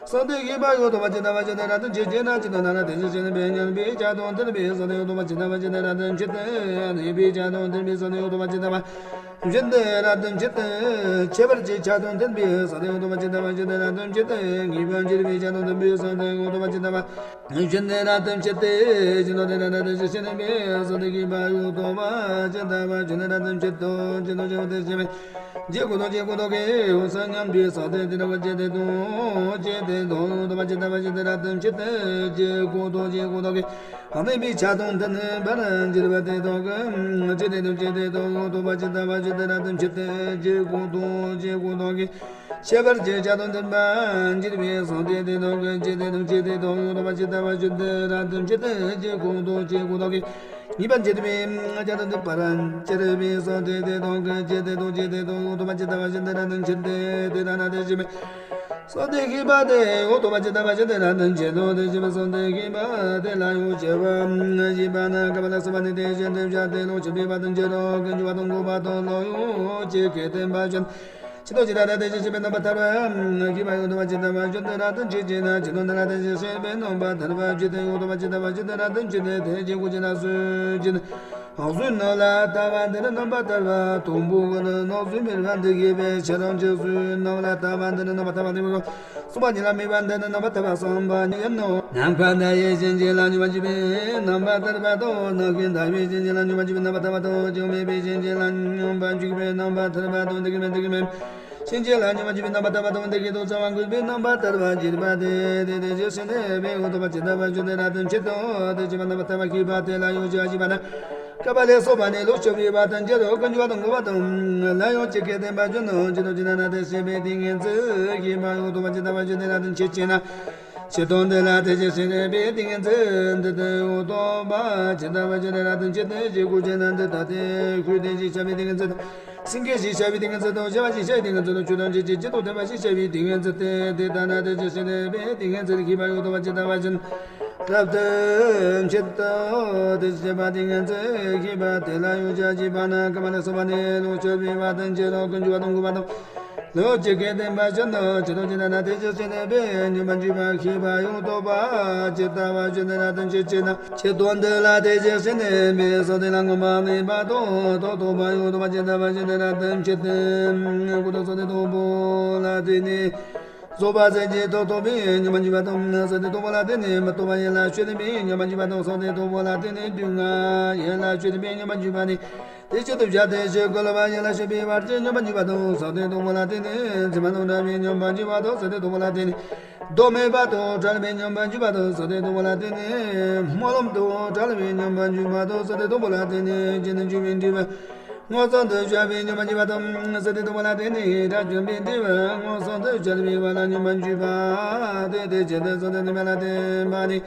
ཚངས་ཐིག་ཤེས་པ་ཡང་དག་པར་ཇི་ལྟ་བ་བཞིན་དུ་རབ་ཏུ་མཆིས་ཅེ་ན། ཇི་ལྟར་ན་དེ་བཞིན་གཤེགས་པའི་མཉན་པའི་ཆ་དང་ལྡན་པའི་ཚངས་ཐིག་ཡང་དག་པར་ཇི་ལྟ་བ་བཞིན་དུ་རབ་ཏུ་མཆིས་ཏེ། གནས་པའི་ཆ་དང་ལྡན་པའི་ཚངས་ཐིག་ཡང་དག་པར་ཇི་ལྟ་བ་བཞིན་དུ་རབ་ཏུ་མཆིས་ཏེ། ཁྱད་པར་གྱི་ཆ་དང་ལྡན་པའི་ཚངས་ཐིག་ཡང་དག་པར་ཇི་ལྟ་བ་བཞིན་དུ་རབ་ཏུ་མཆིས་ཏེ། ངེས་པར་འགྱུར་བའི་ཆ་དང་ལྡན་པའི་ཚངས་ཐིག་ཡང་དག་པར་ཇི་ལྟ་བ་བཞིན་དུ་རབ་ཏུ་མཆིས་ཏེ། ཇི་ལྟར་དེ་ལྟར་ན་དེ་བཞིན་གཤེགས་པའི་ཚངས་ཐིག་ཤེས་པ་ཡང་དག་པར་ཇི་ལྟ་བ་བཞིན་དུ་རབ་ཏུ་མཆིས་སོ། ཇི་ལྟར་ཇི་ལྟར་དེ་བཞིན་གཤེགས་པའི་རྗེས་ཀུན་རྟོག་རྗེས་ཀུན་རྟོག་གི་འོད་ཟེར་མཉམ་པའི་ཚངས་ཐིག་དེ་དག་གི་རྗེས་དེ་དང་རྗེས་དེ་དག་ཡང་དག་པར་ཇི་ལྟ་བ་བཞིན་དུ་རབ་ཏུ་མཆིས་ཏེ། རྗེས་ཀུན་རྟོག་རྗེས་ཀུན་རྟོག་གི་ལྡན་པའི་ཆ་དང་ལྡན་པར་འགྱུར་བ་དེ་དག་གི་རྗེས་དེ་དང་རྗེས་དེ་དག་ཡང་དག་པར་ཇི་ལྟ་བ་བཞིན་དུ་རབ་ཏུ་མཆིས་ཏེ། རྗེས་ཀུན་རྟོག་རྗེས་ཀུན་རྟོག་གི་ཁྱད་པར་གྱི་ཆ་དང་ལྡན་པར་འགྱུར་བའི་ཚངས་ཐིག་དེ་དག་གི་རྗེས་དེ་དང་རྗེས་དེ་དག་ཡང་དག་པར་ཇི་ལྟ་བ་བཞིན་དུ་རབ་ཏུ་མཆིས་ཏེ། རྗེས་ཀུན་རྟོག་རྗེས་ཀུན་རྟོག་གི་ངེས་པར་འགྱུར་བའི་ཆ་དང་ལྡན་པར་འགྱུར་བའི་ཚངས་ཐིག་དེ་དག་གི་རྗེས་དེ་དང་རྗེས་དེ་དག་ཡང་དག་པར་ཇི་ལྟ་བ་བཞིན་དུ་རབ་ཏུ་མཆིས་ཏེ། དེ་ལྟ་ན་དེ་བཞིན་གཤེགས་པའི་ཚངས་ཐིག་ཤེས་པ་དེ་ཡང་དག་པར་ཇི་ལྟ་བ་བཞིན་དུ་རབ་ཏུ་མཆིས་སོ། དེ་བཞིན་གཤེགས་པའི་ཚངས་ཐིག་ཤེས་པ་དེ་ལ་ཡང་ཞལ་བགྱི་བ་ན་ག་མ་ལ་སོགས་པ་ནི། དེ་བཞིན་དུ་བྱ་སྟེ་ལོག་ཤེས་པའི་བར་དུ་འགྱུར་རོ། ཀུན་འབྱུང་བ་དང་འགོག་པ་དང་ལོག་ཡོད་ཅིག་གིས་བསྟན་པ་བྱོན། ཇི་ལྟར་ཇི་ལྟར་ན་དེ་བཞིན་གཤེགས་པའི་རྣམ་པར་ཐར་པ་ཤེས་པ་ཡང་དག་པར་ཇི་ལྟ་བ་བཞིན་དུ་རབ་ཏུ་མཆིས་ཅེ་ན། ཇི་ལྟར་ན་དེ་བཞིན་གཤེགས་པའི་རྣམ་པར་ཐར་པ་ཇི་ལྟར་ཡང་དག་པར་ཇི་ལྟ་བ་བཞིན་དུ་རབ་ཏུ་མཆིས་ཏེ། དེ་ཇི་སྐད་ཅེ་ན། གཟུགས་རྣམས་ལ་ལྟ་བ་འདི་ནི་རྣམ་པར་ཐར་པ་དང་པོ་གི་ནི་རྣམ་གཟུགས་མེད་པ་འདི་ཤེས་པའི་ཕྱིར་རོ། གཟུགས་རྣམས་ལ་ལྟ་བ་འདི་ནི་རྣམ་པར་ཐར་པ་དང་པོ་གསུམ་པ་ཉིད་ལ་དམིགས་པ་འདི་ནི་རྣམ་པར་ཐར་པ་གསུམ་པ་ཉིད་ཡིན་ནོ། ནམ་མཁའ་ལྟ་བུའི་སེམས་ཅན་ལ་སྙོམས་པར་འཇུག་པའི་རྣམ་པར་ཐར་པ་དང་། རྣམ་ཤེས་ལྟ་བུའི་སེམས་ཅན་ལ་སྙོམས་པར་འཇུག་པའི་རྣམ་པར་ཐར་པ་དང་། ཆོས་མེད་པའི་སེམས་ཅན་ལ་སྙོམས་པར་འཇུག་པའི་རྣམ་པར་ཐར་པ་དང་། འདི་སྐད་མིན་འདི་སྐད་མིན། ཕྱིན་ཆད་ལ་ཉོན་མོངས་སྐྱེས་པའི་རྣམ་པར་ཐར་པ་དང་། དེ་སྐད་དུ་ཚངས་པ་འགུགས་པའི་རྣམ་པར་ཐར་པ་བྱེད་པ་སྟེ། དེ་དེ་ཇི་སྲིད་གནས་པའི་འོག་ཏུ་བ་ཇི་ལྟ་བ་བཞིན་དེ་ལ་ལྟོས་ཕྱིར་དང་། དེ་བྱེད་པ་རྣམ་པར་ཐར་པ་ཤེས་པ་དེ་ལ་ཡང་ཞེས་པ་ན། ཀ་པ་ལས་གསུངས་པ་ནི་ལོག་སྤྱོད་པའི་བར་དུ་འགྱུར་རོ། ཀུན་འབྱུང་བ་དང་འགོག་པ་དང་། ལ་ཡང་ཇི་སྐད་བསྟན་པ་བཞིན་དུ། ཇི་ལྟར་བྱེད་ན་ན་དེ་བྱེད་པའི་ཏིང་ངེ་འཛིན་ཤེས་པ་འོག་ཏུ་བ་ཇི་ལྟ་བ་བཞིན་དེ་ལ་ལྟོས་ཕྱིར་བྱེད་ན། ཕྱིར་དོན་འདི་ལ་དེ་ཇི་སྲིད་གནས་པའི་ཏིང་ངེ་འཛིན་འདི་དེ་འོག་ཏུ་བ་ཇི་ལྟ་བ་བཞིན་དེ་ལ་ལྟོས་ཕྱིར་ཏེ། ཞེས་དགོས་ཆེ་ན་འདི་ལྟ་སྟེ། ཤུགས་ལྡན་ཞེས་བྱ་བའི་ཏིང་ངེ་འཛིན་དང་། སེང་གེ་ཞེས་བྱ་བའི་ཏིང་ངེ་འཛིན་དང་། བྱེ་བ་ཞེས་བྱ་བའི་ཏིང་ངེ་འཛིན་དང་། ཆོས་དང་ཆོས་ཅན། ཇི་ལྟར་ཐོས་པ་ཞེས་བྱ་བའི་ཏིང་ངེ་འཛིན་ཏེ། དེ་ལྟ་ན་དེ་ཇི་སྲིད་གནས་པའི་ཏིང་ངེ་འཛིན་ཤེས་པ་འོག་ཏུ་བ་ཇི་ལྟ་བ་བཞིན་དེ་ལ་ལྟོས་ཕྱིར་ཏེ། དེ་ཇི་སྲིད་གནས་པའི་ཏིང་ངེ་འཛིན་ཤེས་པ་དེ་ལ་ཡང་ཞེས་པ་ན། ཀ་པ་ལས་གསུངས་པ་ནི་ལོག་སྤྱོད་པའི་བར་དུ་འགྱུར་རོ། ཀུན་འབྱུང་བ་དང་འགོག་པ་དང་། ལོག་ཇི་སྐད་བསྟན་པ་བཞིན་དུ། ཇི་ལྟར་བྱེད་ན་ན་དེ་ཇི་སྲིད་གནས་པའི་ཉོན་མོངས་སྐྱེས་པ་ཤེས་པ་འོག་ཏུ་བ་ཇི་ལྟ་བ་བཞིན་དེ་ལ་ལྟོས་ཕྱིར་བྱེད་ན། ཕྱིར་དོན་འདི་ལ་དེ་ཇི་སྲིད་གནས་པའི་ས་དེ་ལ་མངོན་པར་མེད་པ་དང་། ཐོག་ཐོགས་པ་འོག་ཏུ་བ་ཇི་ལྟ་བ་བཞིན་དེ་ལ་ལྟོས་ཕྱིར་ཏེ། འོག་ཏུ་ས་དེ་ཐོག་པོ་ལ་བརྟེན་ནས། རྫོགས་པ་སེམས་ཀྱི་ཐོག་ཐོགས་པའི་ཉོན་མོངས་སྐྱེས་པ་དང་། ས་དེ་ཐོག་པོ་ལ་བརྟེན་ནས་མི་རྟོག་པ་ཡན་ལ་ཆོས་ལྡན་པའི་ཉོན་མོངས་སྐྱེས་པ་དང་། ས་དེ་ཐོག་པོ་ལ་བརྟེན་ནས་དུག་ལྔ་ཡན་ལ་ཆོས་ལྡན་པའི་ཉོན་མོངས་སྐྱེས་པ་ནི། དེ་ཇི་ལྟར་བྱ་སྟེ་ཞེས་བཀོད་པ་ཡན་ལག་བཤད་པའི་བར་གྱི་ཉོན་མོངས་སྐྱེས་པ་དང་། ས་དེ་ཐོག་པོ་ལ་བརྟེན་ནས་མཚན་མ་དང་བྲལ་བའི་ཉོན་མོངས་སྐྱེས་པ་དང་། ས་དེ་ཐོག་པོ་ལ་བརྟེན་ནས་མདོ་མེད་པ་དང་བྲལ་བའི་ཉོན་མོངས་སྐྱེས་པ་དང་། ས་དེ་ཐོག་པོ་ལ་བརྟེན་ནས་སྨོན་ལམ་དང་བྲལ་བའི་ཉོན་མོངས་སྐྱེས་པ་དང་། ས་དེ་ཐོག་པོ་ལ་བརྟེན་ནས་རྒྱུན་དུ་འབྱུང་བའི་འབྲས་བུ་མངོན་སུམ་དུ་བྱ་བའི་ཉོན་མོངས་སྐྱེས་པ་དང་། ས་དེ་ཐོག་པོ་ལ་བརྟེན་ནས་དགྲ་བཅོམ་པའི་འབྲས་བུ་མངོན་སུམ་དུ་བྱ་བའི་བར་ལ་ཉོན་མོངས་སྐྱེས་པ་སྟེ། དེ་ཇི་ལྟར་ས་དེ་རྣམ་པ་ལ་བརྟེན་པ་ནི།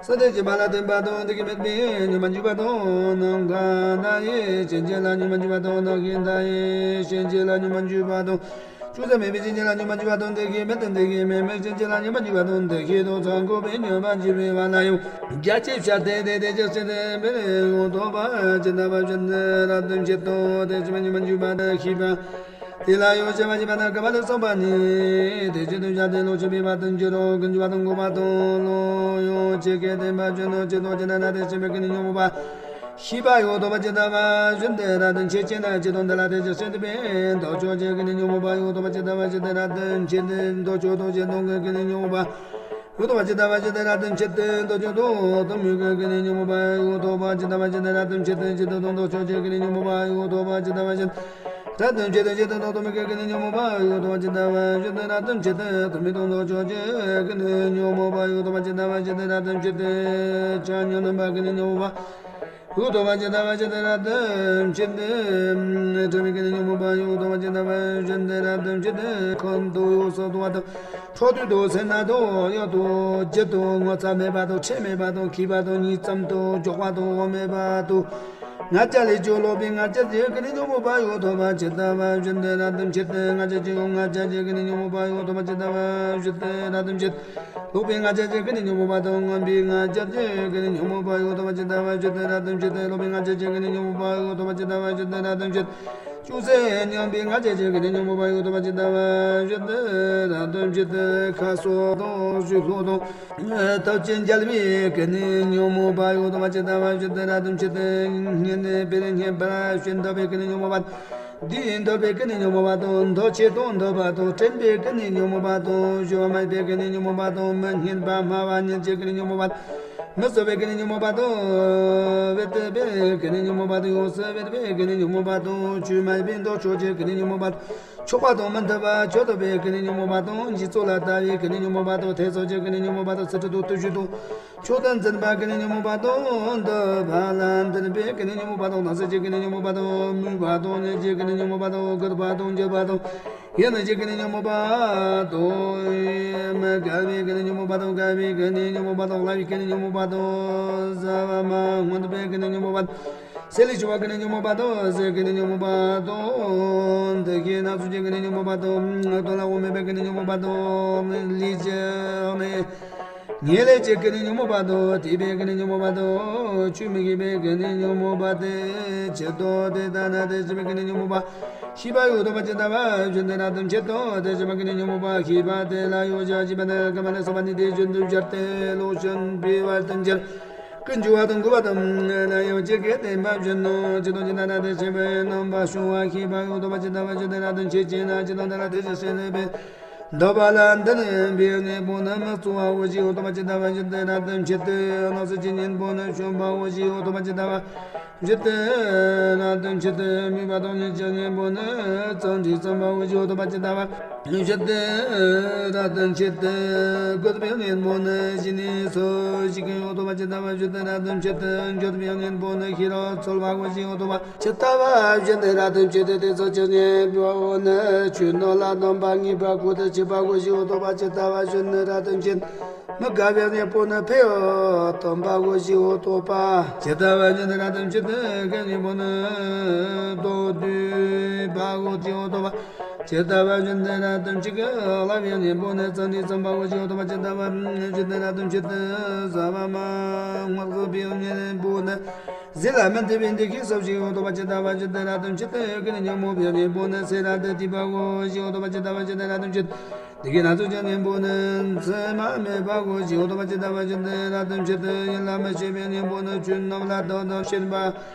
ས་དེ་སྦྱིན་པ་ལ་བརྟེན་པ་དང་། དེ་གིས་སྨིན་པའི་ཉོན་མོངས་སྐྱེས་པ་དང་། ནམ་མཁའ་ལྟ་བུའི་སྐྱེ་མཆེད་ལ་ཉོན་མོངས་སྐྱེས་པ་དང་། ནམ་མཁའི་ལྟ་བུའི་སྐྱེ་མཆེད་ལ་ཉོན་མོངས་སྐྱེས་པ་དང་། ཅུང་ཟད་མེད་པའི་སྐྱེ་མཆེད་ལ་ཉོན་མོངས་སྐྱེས་པ་དང་། དེ་གིས་མེད་དང་དེ་གིས་མེད་པའི་སྐྱེ་མཆེད་ལ་ཉོན་མོངས་སྐྱེས་པ་དང་། དེ་སྐད་དུ་ཚངས་འགུགས་པའི་ཉོན་མོངས་སྐྱེས་པའི་བར་ལ་ཡང་རྒྱ་ཆེར་བཤད་དེ། དེ་དེ་ཇི་སྲིད་གནས་པའི་འོག་ཏུ་བ་ཇི་ལྟ་བ་བཞིན་དེ་ལ་ལྟོས་ཕྱིར་ཏེ། དེ་ཇི་སྲིད་ཉོན་མོངས་སྐྱེས་པ་ཤེས་པ་དེ་ལ་ཡང་ཞེས་པ་ཞེས་པ་ན། ཀ་པ་ལས་གསུངས་པ་ནི། དེ་ཇི་ལྟར་བྱ་སྟེ་ལོག་སྤྱོད་པའི་བར་དུ་འགྱུར་རོ། ཀུན་འབྱུང་བ་དང་འགོག་པ་དང་། ལོག་ཡང་ཇི་སྐད་བསྟན་པ་བཞིན་དུ། ཇི་ལྟར་བྱེད་ན་ན་དེ་བྱེད་པའི་ཀུན་ནས་ཉོན་མོངས་པ་ཤེས་པ་འོག་ཏུ་བ་ཇི་ལྟ་བ་བཞིན་དེ་ལ་ལྟོས་ཕྱིར་བྱེད་ན། ཕྱིར་དོན་འདི་ལ་དེ་ཇི་སྲིད་གནས་པའི་ལྡོག་ཕྱོགས་ཀྱི་ཀུན་ནས་ཉོན་མོངས་པ་འོག་ཏུ་བ་ཇི་ལྟ་བ་བཞིན་དེ་ལ་ལྟོས་ཕྱིར་ཏེ། ལྡོག་ཕྱོགས་ཐོགས་ཀྱི་དོན་གྱི་ཀུན་ནས་ཉོན་མོངས་པ་འོག་ཏུ་བ་ཇི་ལྟ་བ་བཞིན་དེ་ལ་ལྟོས་ཕྱིར་ཏེ། ལྡོག་ཕྱོགས་ཐོགས་དང་མོས་གུས་ཀྱི་ཀུན་ནས་ཉོན་མོངས་པ་འོག་ཏུ་བ་ཇི་ལྟ་བ་བཞིན་དེ་ལ་ལྟོས་ཕྱིར་ཏེ། ཕྱིར་དོན་དང་ལྡོག་ཕྱོགས་ཀྱི་ཀུན་ནས་ཉོན་མོངས་པ་འོག་ཏུ་བ་ཇི་ལྟ་བ་བཞིན་དེ་ལ་ལྟོས་ཕྱིར་ཏེ། ཕྱིར་དོན་དང་ལྡོག་ཕྱོགས་ཀྱི་ཀུན་ནས་ཉོན་མོངས་པ་འོག་ཏུ་བ་ཇི་ལྟ་བ་བཞིན་དེ་ལ་ལྟོས་ཕྱིར་ཏེ། དང་མོས་དང་ལྡོག་ཕྱོགས་ཀྱི་ཀུན་ནས་ཉོན་མོངས་པ་འོག་ཏུ་བ་ཇི་ལྟ་བ་བཞིན་དེ་ལ་ལྟོས་ཕྱིར་ཏེ། ཆ་མཉམ་རྣམ་པ་ཀུན་ནས་ཉོན་མོངས་པ་འོག་ཏུ་བ་ཇི་ལྟ་བ་བཞིན་དེ་ལ་ལྟོས་ཕྱིར་ཏེ། འཁྲུལ་པའི་ཀུན་ནས་ཉོན་མོངས་པ་འོག་ཏུ་བ་ཇི་ལྟ་བ་བཞིན་དེ་ལ་ལྟོས་ཕྱིར་ཏེ། ཁམས་དང་ཡུལ་སོགས་དང་བ་དང་འཕྲོག་རྟུལ་དང་སེར་སྣ་དང་གཡོ་དང་བདེ་དང་ངོ་ཚ་མེད་པ་དང་ཁྲེལ་མེད་པ་དང་མཁས་པ་དང་ཉིང་མཚམས་དང་འགྱོད་པ་དང་དབང་མེད་པ་དང་ང་རྒྱལ་ལས་བྱུང་ལོག་པའི་ང་རྒྱལ་གྱི་ཀུན་ནས་ཉོན་མོངས་པ་འོག་ཏུ་བ་ཇི་ལྟ་བ་བཞིན་དེ་ལ་ལྟོས་ཕྱིར་ཏེ། ང་རྒྱལ་གྱི་ཡང་ང་རྒྱལ་གྱི་ཀུན་ནས་ཉོན་མོངས་པ་འོག་ཏུ་བ་ཇི་ལྟ་བ་བཞིན་དེ་ལ་ལྟོས་ཕྱིར། ལོག་པའི་ང་རྒྱལ་གྱི་ཀུན་ནས་ཉོན་མོངས་པ་དང་། མངོན་པའི་ང་རྒྱལ་གྱི་ཀུན་ནས་ཉོན་མོངས་པ་འོག་ཏུ་བ་ཇི་ལྟ་བ་བཞིན་དེ་ལ་ལྟོས་ཕྱིར་ཏེ། ལོག་པའི་ང་རྒྱལ་གྱི་ཀུན་ནས་ཉོན་མོངས་པ་འོག་ཏུ་བ་ཇི་ལྟ་བ་བཞིན་དེ་ལ་ལྟོས་ཕྱིར། ཅུང་ཟད་མཉམ་པའི་ང་རྒྱལ་གྱི་ཀུན་ནས་ཉོན་མོངས་པ་འོག་ཏུ་བ་ཇི་ལྟ་བ་བཞིན་དེ་ལ་ལྟོས་ཕྱིར་ཏེ། ཁ་སོགས་དང་ཞུ་ལྷོག་དང་ཐབས་ཀྱིས་འཇལ་བའི་ཀུན་ནས་ཉོན་མོངས་པ་འོག་ཏུ་བ་ཇི་ལྟ་བ་བཞིན་དེ་ལ་ལྟོས་ཕྱིར་ཏེ། སྙན་པའི་སྙན་པར་བྱོན་འདོད་པའི་ཀུན་ནས་ཉོན་མོངས་པ། དེས་འདོད་པའི་ཀུན་ནས་ཉོན་མོངས་པ་དང་། འདོད་ཆེས་དང་འདོད་པ་དང་། དྲན་པའི་ཀུན་ནས་ཉོན་མོངས་པ་དང་། ཞུ་བ་མེད་པའི་ཀུན་ནས་ཉོན་མོངས་པ་དང་། མི་སྙན་པ་སྨྲ་བ་ཉིད་ཀྱི་ཀུན་ནས་ཉོན་མོངས་པ་དང་། མི་གསོད་པའི་ཀུན་ནས་ཉོན་མོངས་པ་དང་། བེད་མེད་པའི་ཀུན་ནས་ཉོན་མོངས་པ་དང་། ཡོངས་སུ་བེད་པའི་ཀུན་ནས་ཉོན་མོངས་པ་དང་། ཆོས་མེད་པའི་འདོད་ཆགས་ཀྱི་ཀུན་ནས་ཉོན་མོངས་པ་དང་། ཆགས་པ་དང་མི་མཐུན་པ་ཆགས་འདོད་པའི་ཀུན་ནས་ཉོན་མོངས་པ་དང་། འཇིག་ཚོགས་ལ་ལྟ་བའི་ཀུན་ནས་ཉོན་མོངས་པ་དང་། ཐེ་ཚོམ་གྱི་ཀུན་ནས་ཉོན་མོངས་པ་དང་། ཚུལ་ཁྲིམས་དང་བརྟུལ་ཞུགས་དང་། མཆོག་ཏུ་འཛིན་པའི་ཀུན་ནས་ཉོན་མོངས་པ་དང་། འདོད་པ་ལ་འདུན་པའི་ཀུན་ནས་ཉོན་མོངས་པ་དང་། སྣང་སྲིད་ཀྱི་ཀུན་ནས་ཉོན་མོངས་པ་དང་། མོས་པ་དང་ནུས་ཀྱི་ཀུན་ནས་ཉོན་མོངས་པ་དང་། རྒུད་པ་དང་འགྱོད་པ་དང་། ཡིད་གཉིས་ཀྱི་ཀུན་ནས་ཉོན་མོངས་པ་དང་། མི་དགའ་བའི་ཀུན་ནས་ཉོན་མོངས་པ་དང་། དགའ་བའི་ཀུན་ནས་ཉོན་མོངས་པ་དང་། སླ་བའི་ཀུན་ནས་ཉོན་མོངས་པ་དང་། བཟའ་བ་མ་མངོན་པའི་ཀུན་ནས་ཉོན་མོངས་པ་དང་། ཟས་ལས་བྱུང་བའི་ཀུན་ནས་ཉོན་མོངས་པ་དང་། ཟས་ཀུན་ནས་ཉོན་མོངས་པ་དང་། འདུ་ཤེས་སྣ་ཚོགས་ཀྱི་ཀུན་ནས་ཉོན་མོངས་པ་དང་། དོན་ལ་དབང་མེད་པའི་ཀུན་ནས་ཉོན་མོངས་པ་དང་། ལས་ཀྱི་ནི། ཉེ་ལས་ཀྱི་ཀུན་ནས་ཉོན་མོངས་པ་དང་། དད་པའི་ཀུན་ནས་ཉོན་མོངས་པ་དང་། ཆོས་མི་ཤེས་པའི་ཀུན་ནས་ཉོན་མོངས་པ་སྟེ། ཇི་ལྟར་དེ་ལྟ་ན་དེ་བྱེད་པའི་ཀུན་ནས་ཉོན་མོངས་པ་ཤེས་པ་འོག་ཏུ་བ་ཇི་ལྟ་བ་བཞིན་དེ་ལ་ལྟོས་ཕྱིར་ཏེ། དེ་བྱེད་པའི་ཀུན་ནས་ཉོན་མོངས་པ་ཤེས་པ་དེ་ལ་ཡང་ཞེས་པ་ན། ཀ་མ་ལས་གསུངས་པ་ནི་དེ་བཞིན་དུ་སྦྱར་ཏེ་ལོག་སྤྱོད་པའི་བར་དུ་འགྱུར། ཀུན་འབྱུང་བ་དང་འགོག་པ་དང་། ལ་ཡང་ཇི་སྐད་བསྟན་པ་བཞིན་དུ། ཇི་ལྟར་བྱེད་ན་ན་དེ་བྱེད་པའི་རྣམ་པར་བྱུང་བ་ཤེས་པ་འོག་ཏུ་བ་ཇི་ལྟ་བ་བཞིན་དེ་ལ་ལྟོས་ཕྱིར་བྱེད་ན། ཇི་ལྟར་དེ་ལ་དེ་བཞིན་གནས་པའི་འདོད་པ་ལ་འདུན་པའི་གཉེན་པོ་ནི་མི་གཙང་བ་འོག་གཞི་འོག་ཏུ་བ་ཇི་ལྟ་བ་བཞིན་དེ་ལ་ལྟོས་ཕྱིར་ཏེ། སྣང་སྲིད་ཀྱི་གཉེན་པོ་ནི་བྱམས་པ་འོག་གཞི་འོག་ཏུ་བ་ཇི་ལྟ་བ་ ཇི་ལྟར་རབ་ཏུ་མཆི་སྟེ་དམིགས་པ་དང་ཉིད་ཀྱི་གཉེན་པོ་ནི་ཙནྡྲི་ཙམ་པ་འོ་ཞེས་འོ་ཐོབ་པ་ཇི་ལྟ་བ། ཇི་ལྟར་རབ་ཏུ་མཆི་སྟེ་བཀོད་པའི་གཉེན་པོ་ནི་ཞི་གནས་སུ་ཞི་གནས་འོ་ཐོབ་པ་ཇི་ལྟ་བ། ཇི་ལྟར་རབ་ཏུ་མཆི་སྟེ་འགྱོད་པའི་གཉེན་པོ་ནི་ཤེས་རབ་འཚོལ་བ་འོ་ཞེས་འོ་ཐོབ་པ་ཇི་ལྟ་བ། ཇི་ལྟར་རབ་ཏུ་མཆི་སྟེ་ཏེ་ཚོགས་ཀྱི་གཉེན་པོ་ནི་ཆོས་རྣམས་ལ་སྡང་བ་ངེས་པ་ཁུ་ཏོ་ཆེ་བ་འོ་ཞེས་འོ་ཐོབ་པ་ཇི་ལྟ་བ། ཇི་ལྟར་རབ་ཏུ་མཆི་སྟེ། མི་དགའ་བའི་གཉེན་པོ་ནི་ཕས་སྟོན་པ་འོ་ཞེས་འོ་ཐོབ་པ་ཇི་ལྟ་བ། ཇི་ལྟར་རབ་ཏུ་མཆི་སྟེ་དགའ་བའི་གཉེན་པོ་ནི་བདག་འདོད་པ་འོ་ཞེས་འོ་ཐོབ་པ་ཇི་ལྟ་བ། ཇི་ལྟར་རབ་ཏུ་མཆི་སྟེ་བརླག་པའི་གཉེན་པོ་ནི་ཙནྡྲི་ཙམ་པ་འོ་ཞེས་འོ་ཐོབ་པ་ཇི་ལྟ་བ། ཇི་ལྟར་རབ་ཏུ་མཆི་སྟེ་ཟ་བ་མ་དངངས་པའི་གཉེན་པོ་ནི་ཟས་ལ་མི་འདོད་པའི་འདུ་ཤེས་སོ་ཞེས་འོ་ཐོབ་པ་ཇི་ལྟ་བ། ཇི་ལྟར་རབ་ཏུ་མཆི་སྟེ་ཀུན་ཉོན་མོངས་པའི་གཉེན་པོ་ནི་ཚེ་རབ་ཏུ་སྡུག་པ་འོ་ཞེས་འོ་ཐོབ་པ་ཇི་ལྟ་བ། ཇི་ལྟར་རབ་ཏུ་མཆི་སྟེ། དེ་གའི་སྣ་ཚོགས་ཀྱི་གཉེན་པོ་ནི་མཚན་མ་མེད་པ་འོ་ཞེས་འོ་ཐོབ་པ་ཇི་ལྟ་བ། ཇི་ལྟར་རབ་ཏུ་མཆི་སྟེ་ཡིད་ལ་མི་བྱེད་པའི་གཉེན་པོ་ནི་ཆོས་རྣམས་ལ་བདག་ཏུ་ཤེས་པ་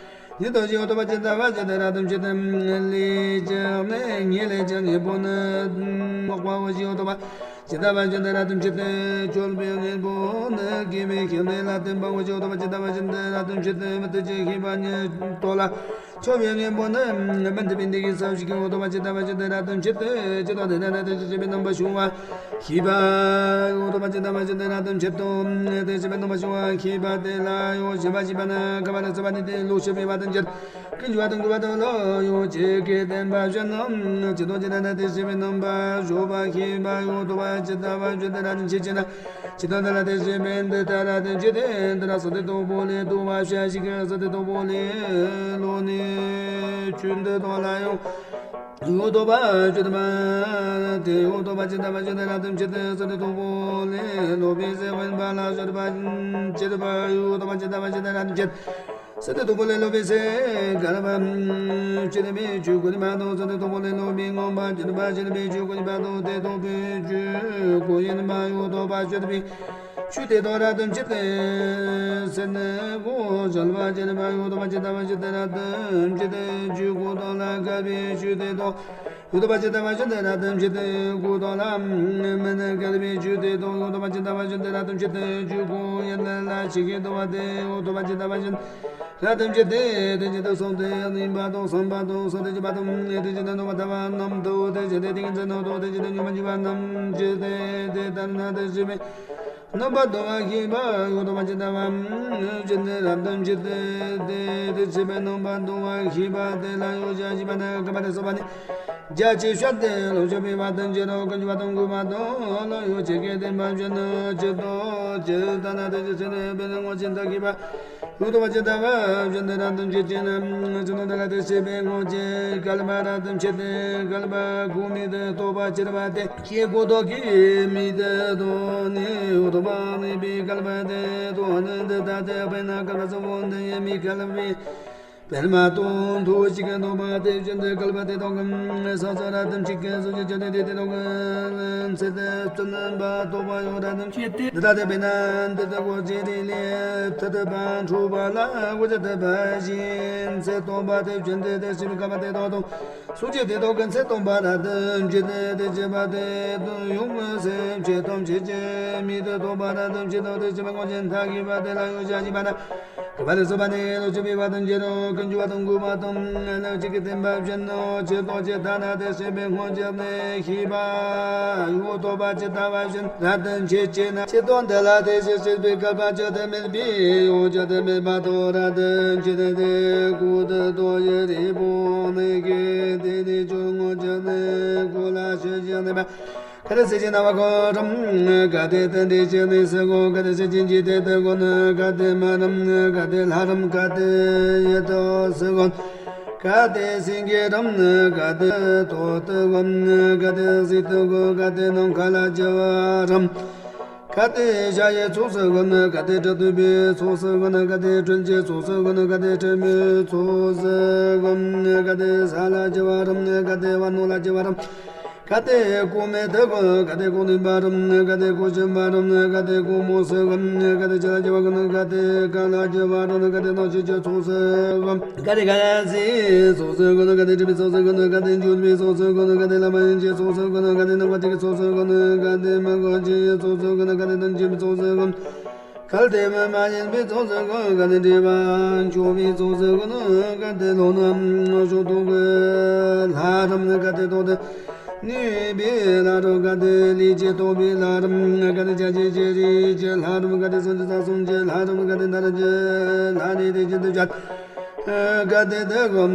ཉིད་དོ་ཞེས་འོ་ཐོབ་པ་ཇི་ལྟ་བ། ཇི་ལྟར་རབ་ཏུ་མཆི་སྟེ་ལས་ཀྱི་གནས་ཉེར་ལེན་གྱི་གཉེན་པོ་ནི་རྨོངས་པ་འོ་ཞེས་འོ་ཐོབ་པ་ཇི་ལྟ་བ། ཇི་ལྟར་རབ་ཏུ་མཆི་སྟེ་སྤྱོད་པའི་གཉེན་པོ་ནི་དགེ་བའི་བཤེས་གཉེན་ལ་བསྟེན་པ་འོ་ཞེས་འོ་ཐོབ་པ་ཇི་ལྟ་བ། ཇི་ལྟར་རབ་ཏུ་མཆི་སྟེ་མི་ལྟོས་ཀྱི་ཤེས་པ་ཉིད་དོ་ལ། འཆོལ་བའི་གཉེན་པོ་ནི་མི་འདོད་པའི་འདུ་ཤེས་སོ་ཞེས་འོ་ཐོབ་པ་ཇི་ལྟ་བ། ཇི་ལྟར་རབ་ཏུ་མཆི་སྟེ་ཇི་ལྟར་དེ་ན་ན་དེ་བཞིན་གཤེགས་པའི་རྣམ་པར་ཤེས་པ་ཤེས་པ་འོ་ཐོབ་པ་ཇི་ལྟ་བ། ཇི་ལྟར་རབ་ཏུ་མཆི་སྟེ་དེ་བཞིན་གཤེགས་པའི་རྣམ་པར་ཤེས་པ་ཤེས་པ་དེ་ལ་ཡང་ཞེན་པ་བྱེད་པ་ནི་ག་བ་ལ་སོགས་པ་ནི་དེ་ལོག་ཤེས་པའི་བར་དུ་འགྱུར། ཀུན་འབྱུང་བ་དང་འགུགས་པ་དང་བློ་ཡང་ཇི་སྐད་བསྟན་པ་བཞིན་ནོ། ཇི་ལྟར་དེ་ན་ན་དེ་བཞིན་གཤེགས་པའི་རྣམ་པར་ཤེས་པ་ཤེས་པ་འོ་ཐོབ་པ་ཇི་ལྟ་བ། ཇི་ལྟར་རབ་ཏུ་མཆི་སྟེ་ཇི་ལྟར་དེ་ན་ཇི་ལྟར་དེ་ལ་དེ་བཞིན་གཤེགས་པའི་འདི་ལྟར་རབ་ཏུ་མཆི་སྟེ་འདི་ལ་ས་དེ་དང་པོ་ལས་དུ་བ་ཤ་ཞིག་གི་ས་དེ་དང་པོ་ལས་ལོག་ནས་ཆོས་འདི་དག་ལ་ཡང་འོ་ཐོབ་པ་ཇི་ལྟ་བ། དེ་འོ་ཐོབ་པ་ཇི་ལྟ་བ། ཇི་ལྟར་རབ་ཏུ་མཆི་སྟེ་ས་དེ་དང་པོ་ལས་ལོག་པའི་ཟས་འོ་ཡིན་པ་ལ་སོགས་པ་ཇི་ལྟ་བ། འོ་ཐོབ་པ་ཇི་ལྟ་བ། ཇི་ལྟར་རབ་ཏུ་མཆི་སྟེ། ས་དེ་དང་པོ་ལས་ལོག་པའི་ཟས་བསྐལ་པ་བཅུ་བདུན་པའི་ཆོས་སྐུ་ཡིན་པ་དང་། ས་དེ་དང་པོ་ལས་ལོག་པའི་མངོན་པར་འདུན་པ་བཞི་བདུན་པའི་ཆོས་སྐུ་ཡིན་པ་དང་། དེ་དང་པོའི་ཆོས་སྐུ་ཡིན་པ་འོ་ཐོབ་པ་བཅུ་བདུན་པའི་ཆོས་དེ་དག་རབ་ཏུ་མཆི་སྟེ་སེམས་ནི་གོ་བྱ་བ་ཅན་པ་འོ་ཐོབ་པ་ཇི་ལྟ་བ། ཇི་ལྟར་རབ་ཏུ་མཆི་སྟེ་ཆོས་སྐུ་དག་ལ་བསྐལ་པའི་ཆོས་དེ་དག་འོ་ཐོབ་པ་ཇི་ལྟ་བ། ཇི་ལྟར་རབ་ཏུ་མཆི་སྟེ་སྐུ་དག་ལ་མི་གནས་བསྐལ་པའི་ཆོས་དེ་དག་འོ་ཐོབ་པ་ཇི་ལྟ་བ། ཇི་ལྟར་རབ་ཏུ་མཆི་སྟེ་ཆོས་སྐུ་ཡན་ལག་ལ་ཞིག་གེ་ཐོབ་པ་དེ་འོ་ཐོབ་པ་ཇི་ལྟ་བ། ཇི་ལྟར་རབ་ཏུ་མཆི་སྟེ་དེ་བཞིན་དུ་གསུངས་ཏེ་ཡང་ཡིན་པ་དང་། བསམ་པ་དང་སོགས་དེ་བཞིན་པ་དང་། དེ་བཞིན་དུ་ནོར་བ་ལྟ་བ་རྣམས་དང་། དེ་བཞིན་དུ་ཏིང་འཛིན་རྣམས་དང་། དེ་བཞིན་དུ་སྙོམས་པར་འཇུག་པ་རྣམས་ཀྱི་སྟེ། དེ་ལྟར་ན་དེ་བཞིན་པའི་རྣམ་པར་ལྟུང་བ་ཤེས་པ་འོ་ཐོབ་པ་ཇི་ལྟ་བ། ཇི་ལྟར་རབ་ཏུ་མཆི་སྟེ་དེ་དེ་བཞིན་པའི་རྣམ་པར་ལྟུང་བ་ཤེས་པ་དེ་ལ་ཡང་ཞེས་པ་ནི་བསྐལ་པ་ལ་སོགས་པ་ནི་བརྒྱ་ཆ་ཤས་ཏེ་ལོག་ཤེས་པའི་བར་དུ་འགྱུར་རོ། ཀུན་འབྱུང་བ་དང་འགུགས་པ་དང་བློ་ཡང་ཇི་སྐད་བསྟན་པ་བཞིན་ནོ། ཇི་ལྟར་ཇི་ལྟར་ན་དེ་བཞིན་གཤེགས་པའི་རྣམ་པར་ཤེས་པ་འོ་ཐོབ་པ་ཇི་ལྟ་བ། ཇི་ལྟར་རབ་ཏུ་མཆི་ཞེ་ན། ཇི་ལྟར་དེ་ལ་དེ་བཞིན་གཤེགས་པའི་སྔོ་སྐྱེས་བསྐལ་པ་རབ་ཏུ་མཆི་སྟེ་བསྐལ་པ་དགུའི་མིང་དུ་ཐོགས་པ་ཅི་རིགས་པ་དེ་ཀྱེ་སྐུ་མདོག་གི་མིང་དུ་ཐོགས་ནས་འོ་ཐོབ་པ་ནི་པའི་བསྐལ་པ་དེ་དང་ནི་འདི་ལྟ་སྟེ། དཔེར་ན་བསྐལ་པ་གསུམ་པོ་འདི་ཡི་མིང་བསྐལ་པའི་པདྨ་དང་ཐོགས་ཤིང་ཐོགས་པ་དེ་བཞིན་དུ་བསྐལ་པ་དེ་དག་གི་ས་ས་རབ་ཏུ་མཆི་ཞེས་སོགས་ཀྱི་ཆ་ནས་དེ་དེ་དག་གི་ཚེ་དེ་བརྩོན་པ་ཐོགས་པ་ཡང་རབ་ཏུ་མཆི་སྟེ། འདི་ལྟ་སྟེ། དཔེར་ན་འདི་ལྟར་གོ་ཆེ་རིགས་ལས་མཐུ་ཐུབ་པ་འཁྲུལ་པ་ལ་གོ་ཆ་ཐུབ་པ་བཞིན་ཚེ་སྟོང་པ་དེ་བཞིན་དུ་དེ་བཞིན་བསྐལ་པ་དེ་དག་དང་སོགས་ཀྱི་དེ་དག་གི་ཚེ་སྟོང་པ་རབ་ཏུ་མཆི་སྟེ། དེ་བཞིན་པ་དེ་དུ་ཡང་སེམས་ཅན་ཐམས་ཅད་ཀྱི་མིང་དུ་ཐོགས་པ་རབ་ཏུ་མཆི་དང་། དེ་བཞིན་པ་སྔོ་སྐྱེས་མཐའ་ཡས་པ་དེ་ལ་ཡང་ཞེས་པ་ན། བསྐལ་པ་ལ་སོགས་པ་ནི་ལོག་ཤེས་པའི་བར་དུ་འགྱུར་རོ། ཀུན་འབྱུང་བ་དང་འགུགས་པ་དང་བློ་ཡང་ཇི་སྐད་བསྟན་པ་བཞིན་ནོ། ཇི་ལྟར་ཇི་ལྟར་ན་དེ་བཞིན་པའི་སྔོ་སྐྱེས་ནི་ཤེས་པ་འོ་ཐོབ་པ་ཇི་ལྟ་བ་བཞིན་རབ་ཏུ་མཆི་ཞེ་ན། ཇི་ལྟར་འདི་ལ་དེ་བཞིན་གཤེགས་པའི་བསྐལ་པ་བཅུ་དུ་མེད་པའི་ཡང་བཅུ་དུ་མེད་པ་དང་རབ་ཏུ་མཆི་སྟེ་དེ་ཀུན་ཏུ་རྟོག་ཞིང་རིག་པ་ནི་ཤེས་ཏེ། དེ་ནས་ཀྱང་སྔོ་སྐྱེས་ནི་ཀུན་ལ་ཞི་ཞིང་གནས་པ། གལ་ཏེ་གསེར་གྱི་སྣང་བ་ཀུན་རམ། གལ་ཏེ་རྟེན་འབྲེལ་གྱི་གནས་སུ་ཀུན། གལ་ཏེ་གསེར་སྐྱེམས་ཀྱི་རྟེན་དུ་ཀུན། གལ་ཏེ་མི་རམ། གལ་ཏེ་ལྷ་རམ། གལ་ཏེ་ཡི་དྭགས་སུ་ཀུན། གལ་ཏེ་སེང་གེ་རམ། གལ་ཏེ་ཏོག་ཏུ་ཀུན། གལ་ཏེ་གཟིག་ཏུ་ཀུན། གལ་ཏེ་ནམ་མཁའ་ལ་རྒྱུ་བ་རམ། གལ་ཏེ་ཞ་ཡི་ཚོགས་སུ་ཀུན། གལ་ཏེ་དྲི་དུ་བའི་ཚོགས་སུ་ཀུན། གལ་ཏེ་དྲིམ་གྱི་ཚོགས་སུ་ཀུན། གལ་ཏེ་དྲི་མའི་ཚོགས་སུ་ཀུན། གལ་ཏེ་ས་ལ་རྒྱུ་བ་རམ། གལ་ཏེ་བ་ནོར་ལ་རྒྱུ་བ་རམ། གལ་ཏེ་ཀོ་མེ་ཏི་ཀུན། གལ་ཏེ་ཀོ་དུམ་པ་རམ། གལ་ཏེ་ཀོ་ཤམ་བ་རམ། གལ་ཏེ་ཀོ་མོ་སུ་ཀུན། གལ་ཏེ་ཇི་ལ་རྒྱུ་བ་ཀུན། གལ་ཏེ་ག་ལ་རྒྱུ་བ་རམ། གལ་ཏེ་རྣམ་ཤེས་ཀྱི་ཚོགས་སུ་ཀུན། གལ་ཏེ་ག་ལ་སའི་ཚོགས་སུ་ཀུན། གལ་ཏེ་དྲི་མའི་ཚོགས་སུ་ཀུན། གལ་ཏེ་འགྱུར་བའི་ཚོགས་སུ་ཀུན། གལ་ཏེ་ལྷ་མ་ཡིན་གྱི་ཚོགས་སུ་ཀུན། གལ་ཏེ་ནམ་མཁའ་དེ་ཀའི་ཚོགས་སུ་ཀུན། གལ་ཏེ་མི་མགོ་ཅན་གྱི་ཚོགས་སུ་ཀུན། གལ་ཏེ་ལྟུང་བྱེད་པའི་ཚོགས་སུ་ཀུན། གལ་ཏེ་མི་མ་ཡིན་པའི་ཚོགས་སུ་གོ། གལ་ཏེ་འདྲེས་པ་འཇོམས་པའི་ཚོགས་སུ་གོ་ན། གལ་ཏེ་ལོག་ན་ཕྱོགས་དུ་གོ་ལྷ་རམ། གལ་ཏེ་ཐོག་ཏུ་གནས་པའི་ལྷ་རམ། གལ་ཏེ་ལས་ཀྱིས་ཐོགས་པའི་ལྷ་རམ། གལ་ཏེ་ལྕགས་ཀྱུ་ཅི་རིགས་ཀྱི་ལྷ་རམ། གལ་ཏེ་སྲོག་གཅོད་རྩ་གསུམ་གྱི་ལྷ་རམ། གལ་ཏེ་མཐར་གྱིས་ལྷ་རེ་རེ་བཞིན་དུ་བྱ། གལ་ཏེ་དེ་གོ།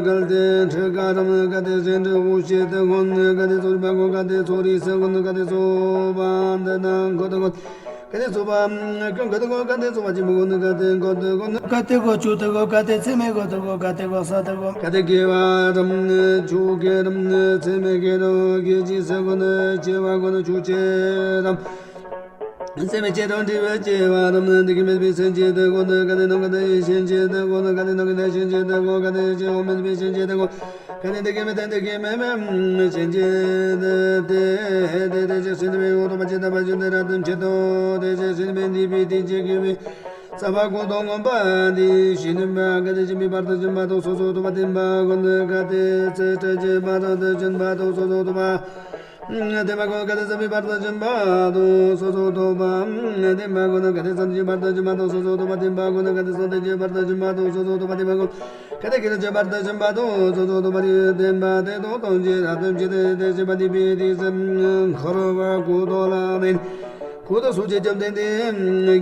གལ་ཏེ་ཁྲི་ཀ་རམ། གལ་ཏེ་སེང་ཁྲི་འོད་ཞུ་དེ་གོ། གལ་ཏེ་ཚོགས་རིག་པ་གོ། གལ་ཏེ་ཚོགས་རིགས་སུ་གོ། གལ་ཏེ་ཚོགས་པ་འདི་ན་གོ་དེ་གོ། གལ་ཏེ་ཚོགས་པ་ཀུན་གོ་དེ་གོ། གལ་ཏེ་ཚོགས་པ་ཆེན་པོ་གོ། གལ་ཏེ་གོ་དེ་གོ། གལ་ཏེ་གོ་ཆོད་དེ་གོ། གལ་ཏེ་ཚད་མེད་གོ་དེ་གོ། གལ་ཏེ་གོ་ས་དེ་གོ། གལ་ཏེ་དགེ་བ་རམ། ཆོས་དགེ་རམ། ཚད་མེད་དགེ་རམ། དགེ་ཆེ་སུ་གོ། ཆེ་བ་གོ། ཆོས་ཆེ་རམ། སེམས་ཅན་དང་འབྲེལ་བར་བྱེད་པ་རམ། འདི་གིས་མེད་པའི་སེམས་ཅན་དེ་ཀུན་ཏུ། གལ་ཏེ་ནམ་མཁའ་དང་ཡེ་ཤེས་ཅན་དེ་ཀུན་ཏུ། གལ་ཏེ་ནམ་མཁའ་དང་ཡེ་ཤེས་ཅན་དེ་ཀུན། གལ་ཏེ་ཡེ་ཤེས་འོག་མིན་པའི་སེམས་ཅན་དེ་ཀུན། གལ་ཏེ་འདི་གིས་མེད་དང་འདི་གིས་མེད་པའི་སེམས་ཅན་དེ། དེ་དེ་ཅི་སེམས་དེ་མེད་འོག་ཏུ་མ་སྐྱེས་དམ་པ་ཆོས་དེ་རབ་ཏུ་མཆིས་ཏོ། དེ་ཅི་སེམས་དེ་འདི་པའི་དེ་ཅི་གི་བའི་ས་པ་ཀུན་ཏུ་མངོན་པ་འདི་ཞིག་ནུས་པ། གལ་ཏེ་སྦྱིན་པའི་བར་དུ་སྦྱིན་པ་དང་སོ་སོར་ཐུབ་པ་བསྟན་པ་ཀུན་ཏུ། གལ་ཏེ་ཚེ་སྲིད་ཀྱི་བར་དུ་སྦྱིན་པ་དང་སོ་སོར་ཐུབ་པ། བསྟན་པ་ཀུན། གལ་ཏེ་བསམ་པའི་བར་དུ་སྦྱིན་པ་དང་སོ་སོར་ཐུབ་པ་བསྟན་པ་ཀུན། གལ་ཏེ་བསམ་གྱི་བར་དུ་སྦྱིན་པ་དང་སོ་སོར་ཐུབ་པ་བསྟན་པ་ཀུན། གལ་ཏེ་བསམ་གཏན་གྱི་བར་དུ་སྦྱིན་པ་དང་སོ་སོར་ཐུབ་པ་བསྟན་པ་ཀུན། གལ་ཏེ་སྐྱེ་རྒ་ན་འཆིའི་བར་དུ་སྦྱིན་པ་དང་སོ་སོར་ཐུབ་པ་བསྟན་པ་དེ་དག་ཐམས་ཅད་རབ་ཏུ་མཆིས་ཏེ། དེ་བཞིན་གཤེགས་པ་འདི་པའི་དེ་སེམས་འཁོར་བ་ཀུན་སྟོང་ལ་ནི། ཀུན་ཏུ་སོགས་ཀྱི་བཅོམ་ལྡན་འདས་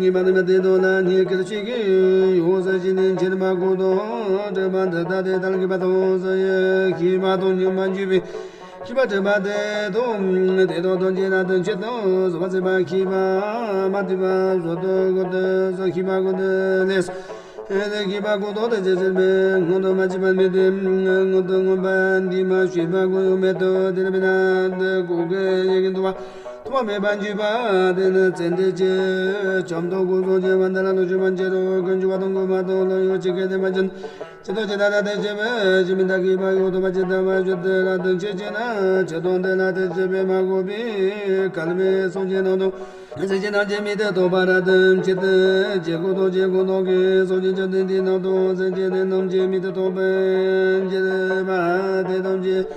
ཉིད་མ་ནུས་པ་དེ་དག་ལ་ནི་སྐད་ཅིག་གིས་ཡོངས་སུ་ཞི་ནས་མཆིས་པ་ཀུན་ཏུ་དྲན་པ་འདི་ལྟ་སྟེ། ད་ལྟ་མཁས་པ་དང་སུ་ཡི་མཁས་པ་དང་ཉོན་མོངས་པ་འཇུག་པའི་ཤེས་པ་དྲན་པ་དེ་དག་དེ་དག་ཐམས་ཅད་རབ་ཏུ་མཆིས་ཏོ། གཟུགས་སྒོ་མཚམས་མཁས་པ་མ་ཐོས་པ་སོགས་དུ་གོ་དུ་སོགས་མཁས་པ་ཀུན་ཏུ་ལས་སུ། དེ་མཁས་པ་ཀུན་ཏུ་དེ་ཅི་སེམས་དཔའི་སྔོན་དུ་མ་མཆིས་པ་མེད་དེ། སྔོན་དུ་མངོན་པ་འདི་མ་བྱས་པ་ཀུན་ཡང་མེད་དོ། དེ་ལྟར་མེད་ན་དེ་ཀུན་གྱི་ཡིད་ཀྱིས་མཐོང་བ་ཐོགས་པ་མེད་པར་འགྱུར་བ་དེ་ནི་ཚེ་འདི་ཕྱི་ཁྱིམ་དང་གོས་གསུམ་གྱི་བར་མཐའ་ལ་ལོག་ཕྱིན་པ་ཅི་རུང་། ཀུན་འབྱུང་བ་དང་འགོག་པ་དང་བློ་ཡུལ་ཇི་སྐད་བསྟན་པ་ཅན། ཇི་ལྟར་ཇི་ལྟར་དེ་བཞིན་གཤེགས་པའི་ཆོས་མི་རྟག་མཁས་པ་ཡང་དག་པར་ཇི་ལྟ་བ་བཞིན་དུ་རབ་ཏུ་མཆིས་ཤེ་ན། ཇི་ལྟར་དེ་ལ་དེ་བཞིན་གཤེགས་པས་མ་གོས་པའི་གལ་མེད་སེམས་ཅན་རྣམས་དང་། སེམས་ཅན་རྣམས་ཀྱི་མིག་ཏུ་ཐོགས་པ་རབ་ཏུ་མཆིས་ཏེ། ཇི་སྐད་དུ་ཇི་སྐད་དུ་གི་སེམས་ཅན་བཅོམ་ལྡན་འདས་རྣམས་དང་། སེམས་ཅན་དེ་རྣམས་ཀྱི་མིག་ཏུ་ཐོགས་པའི་འཇིགས་པ་དེ་ཐམས་ཅད་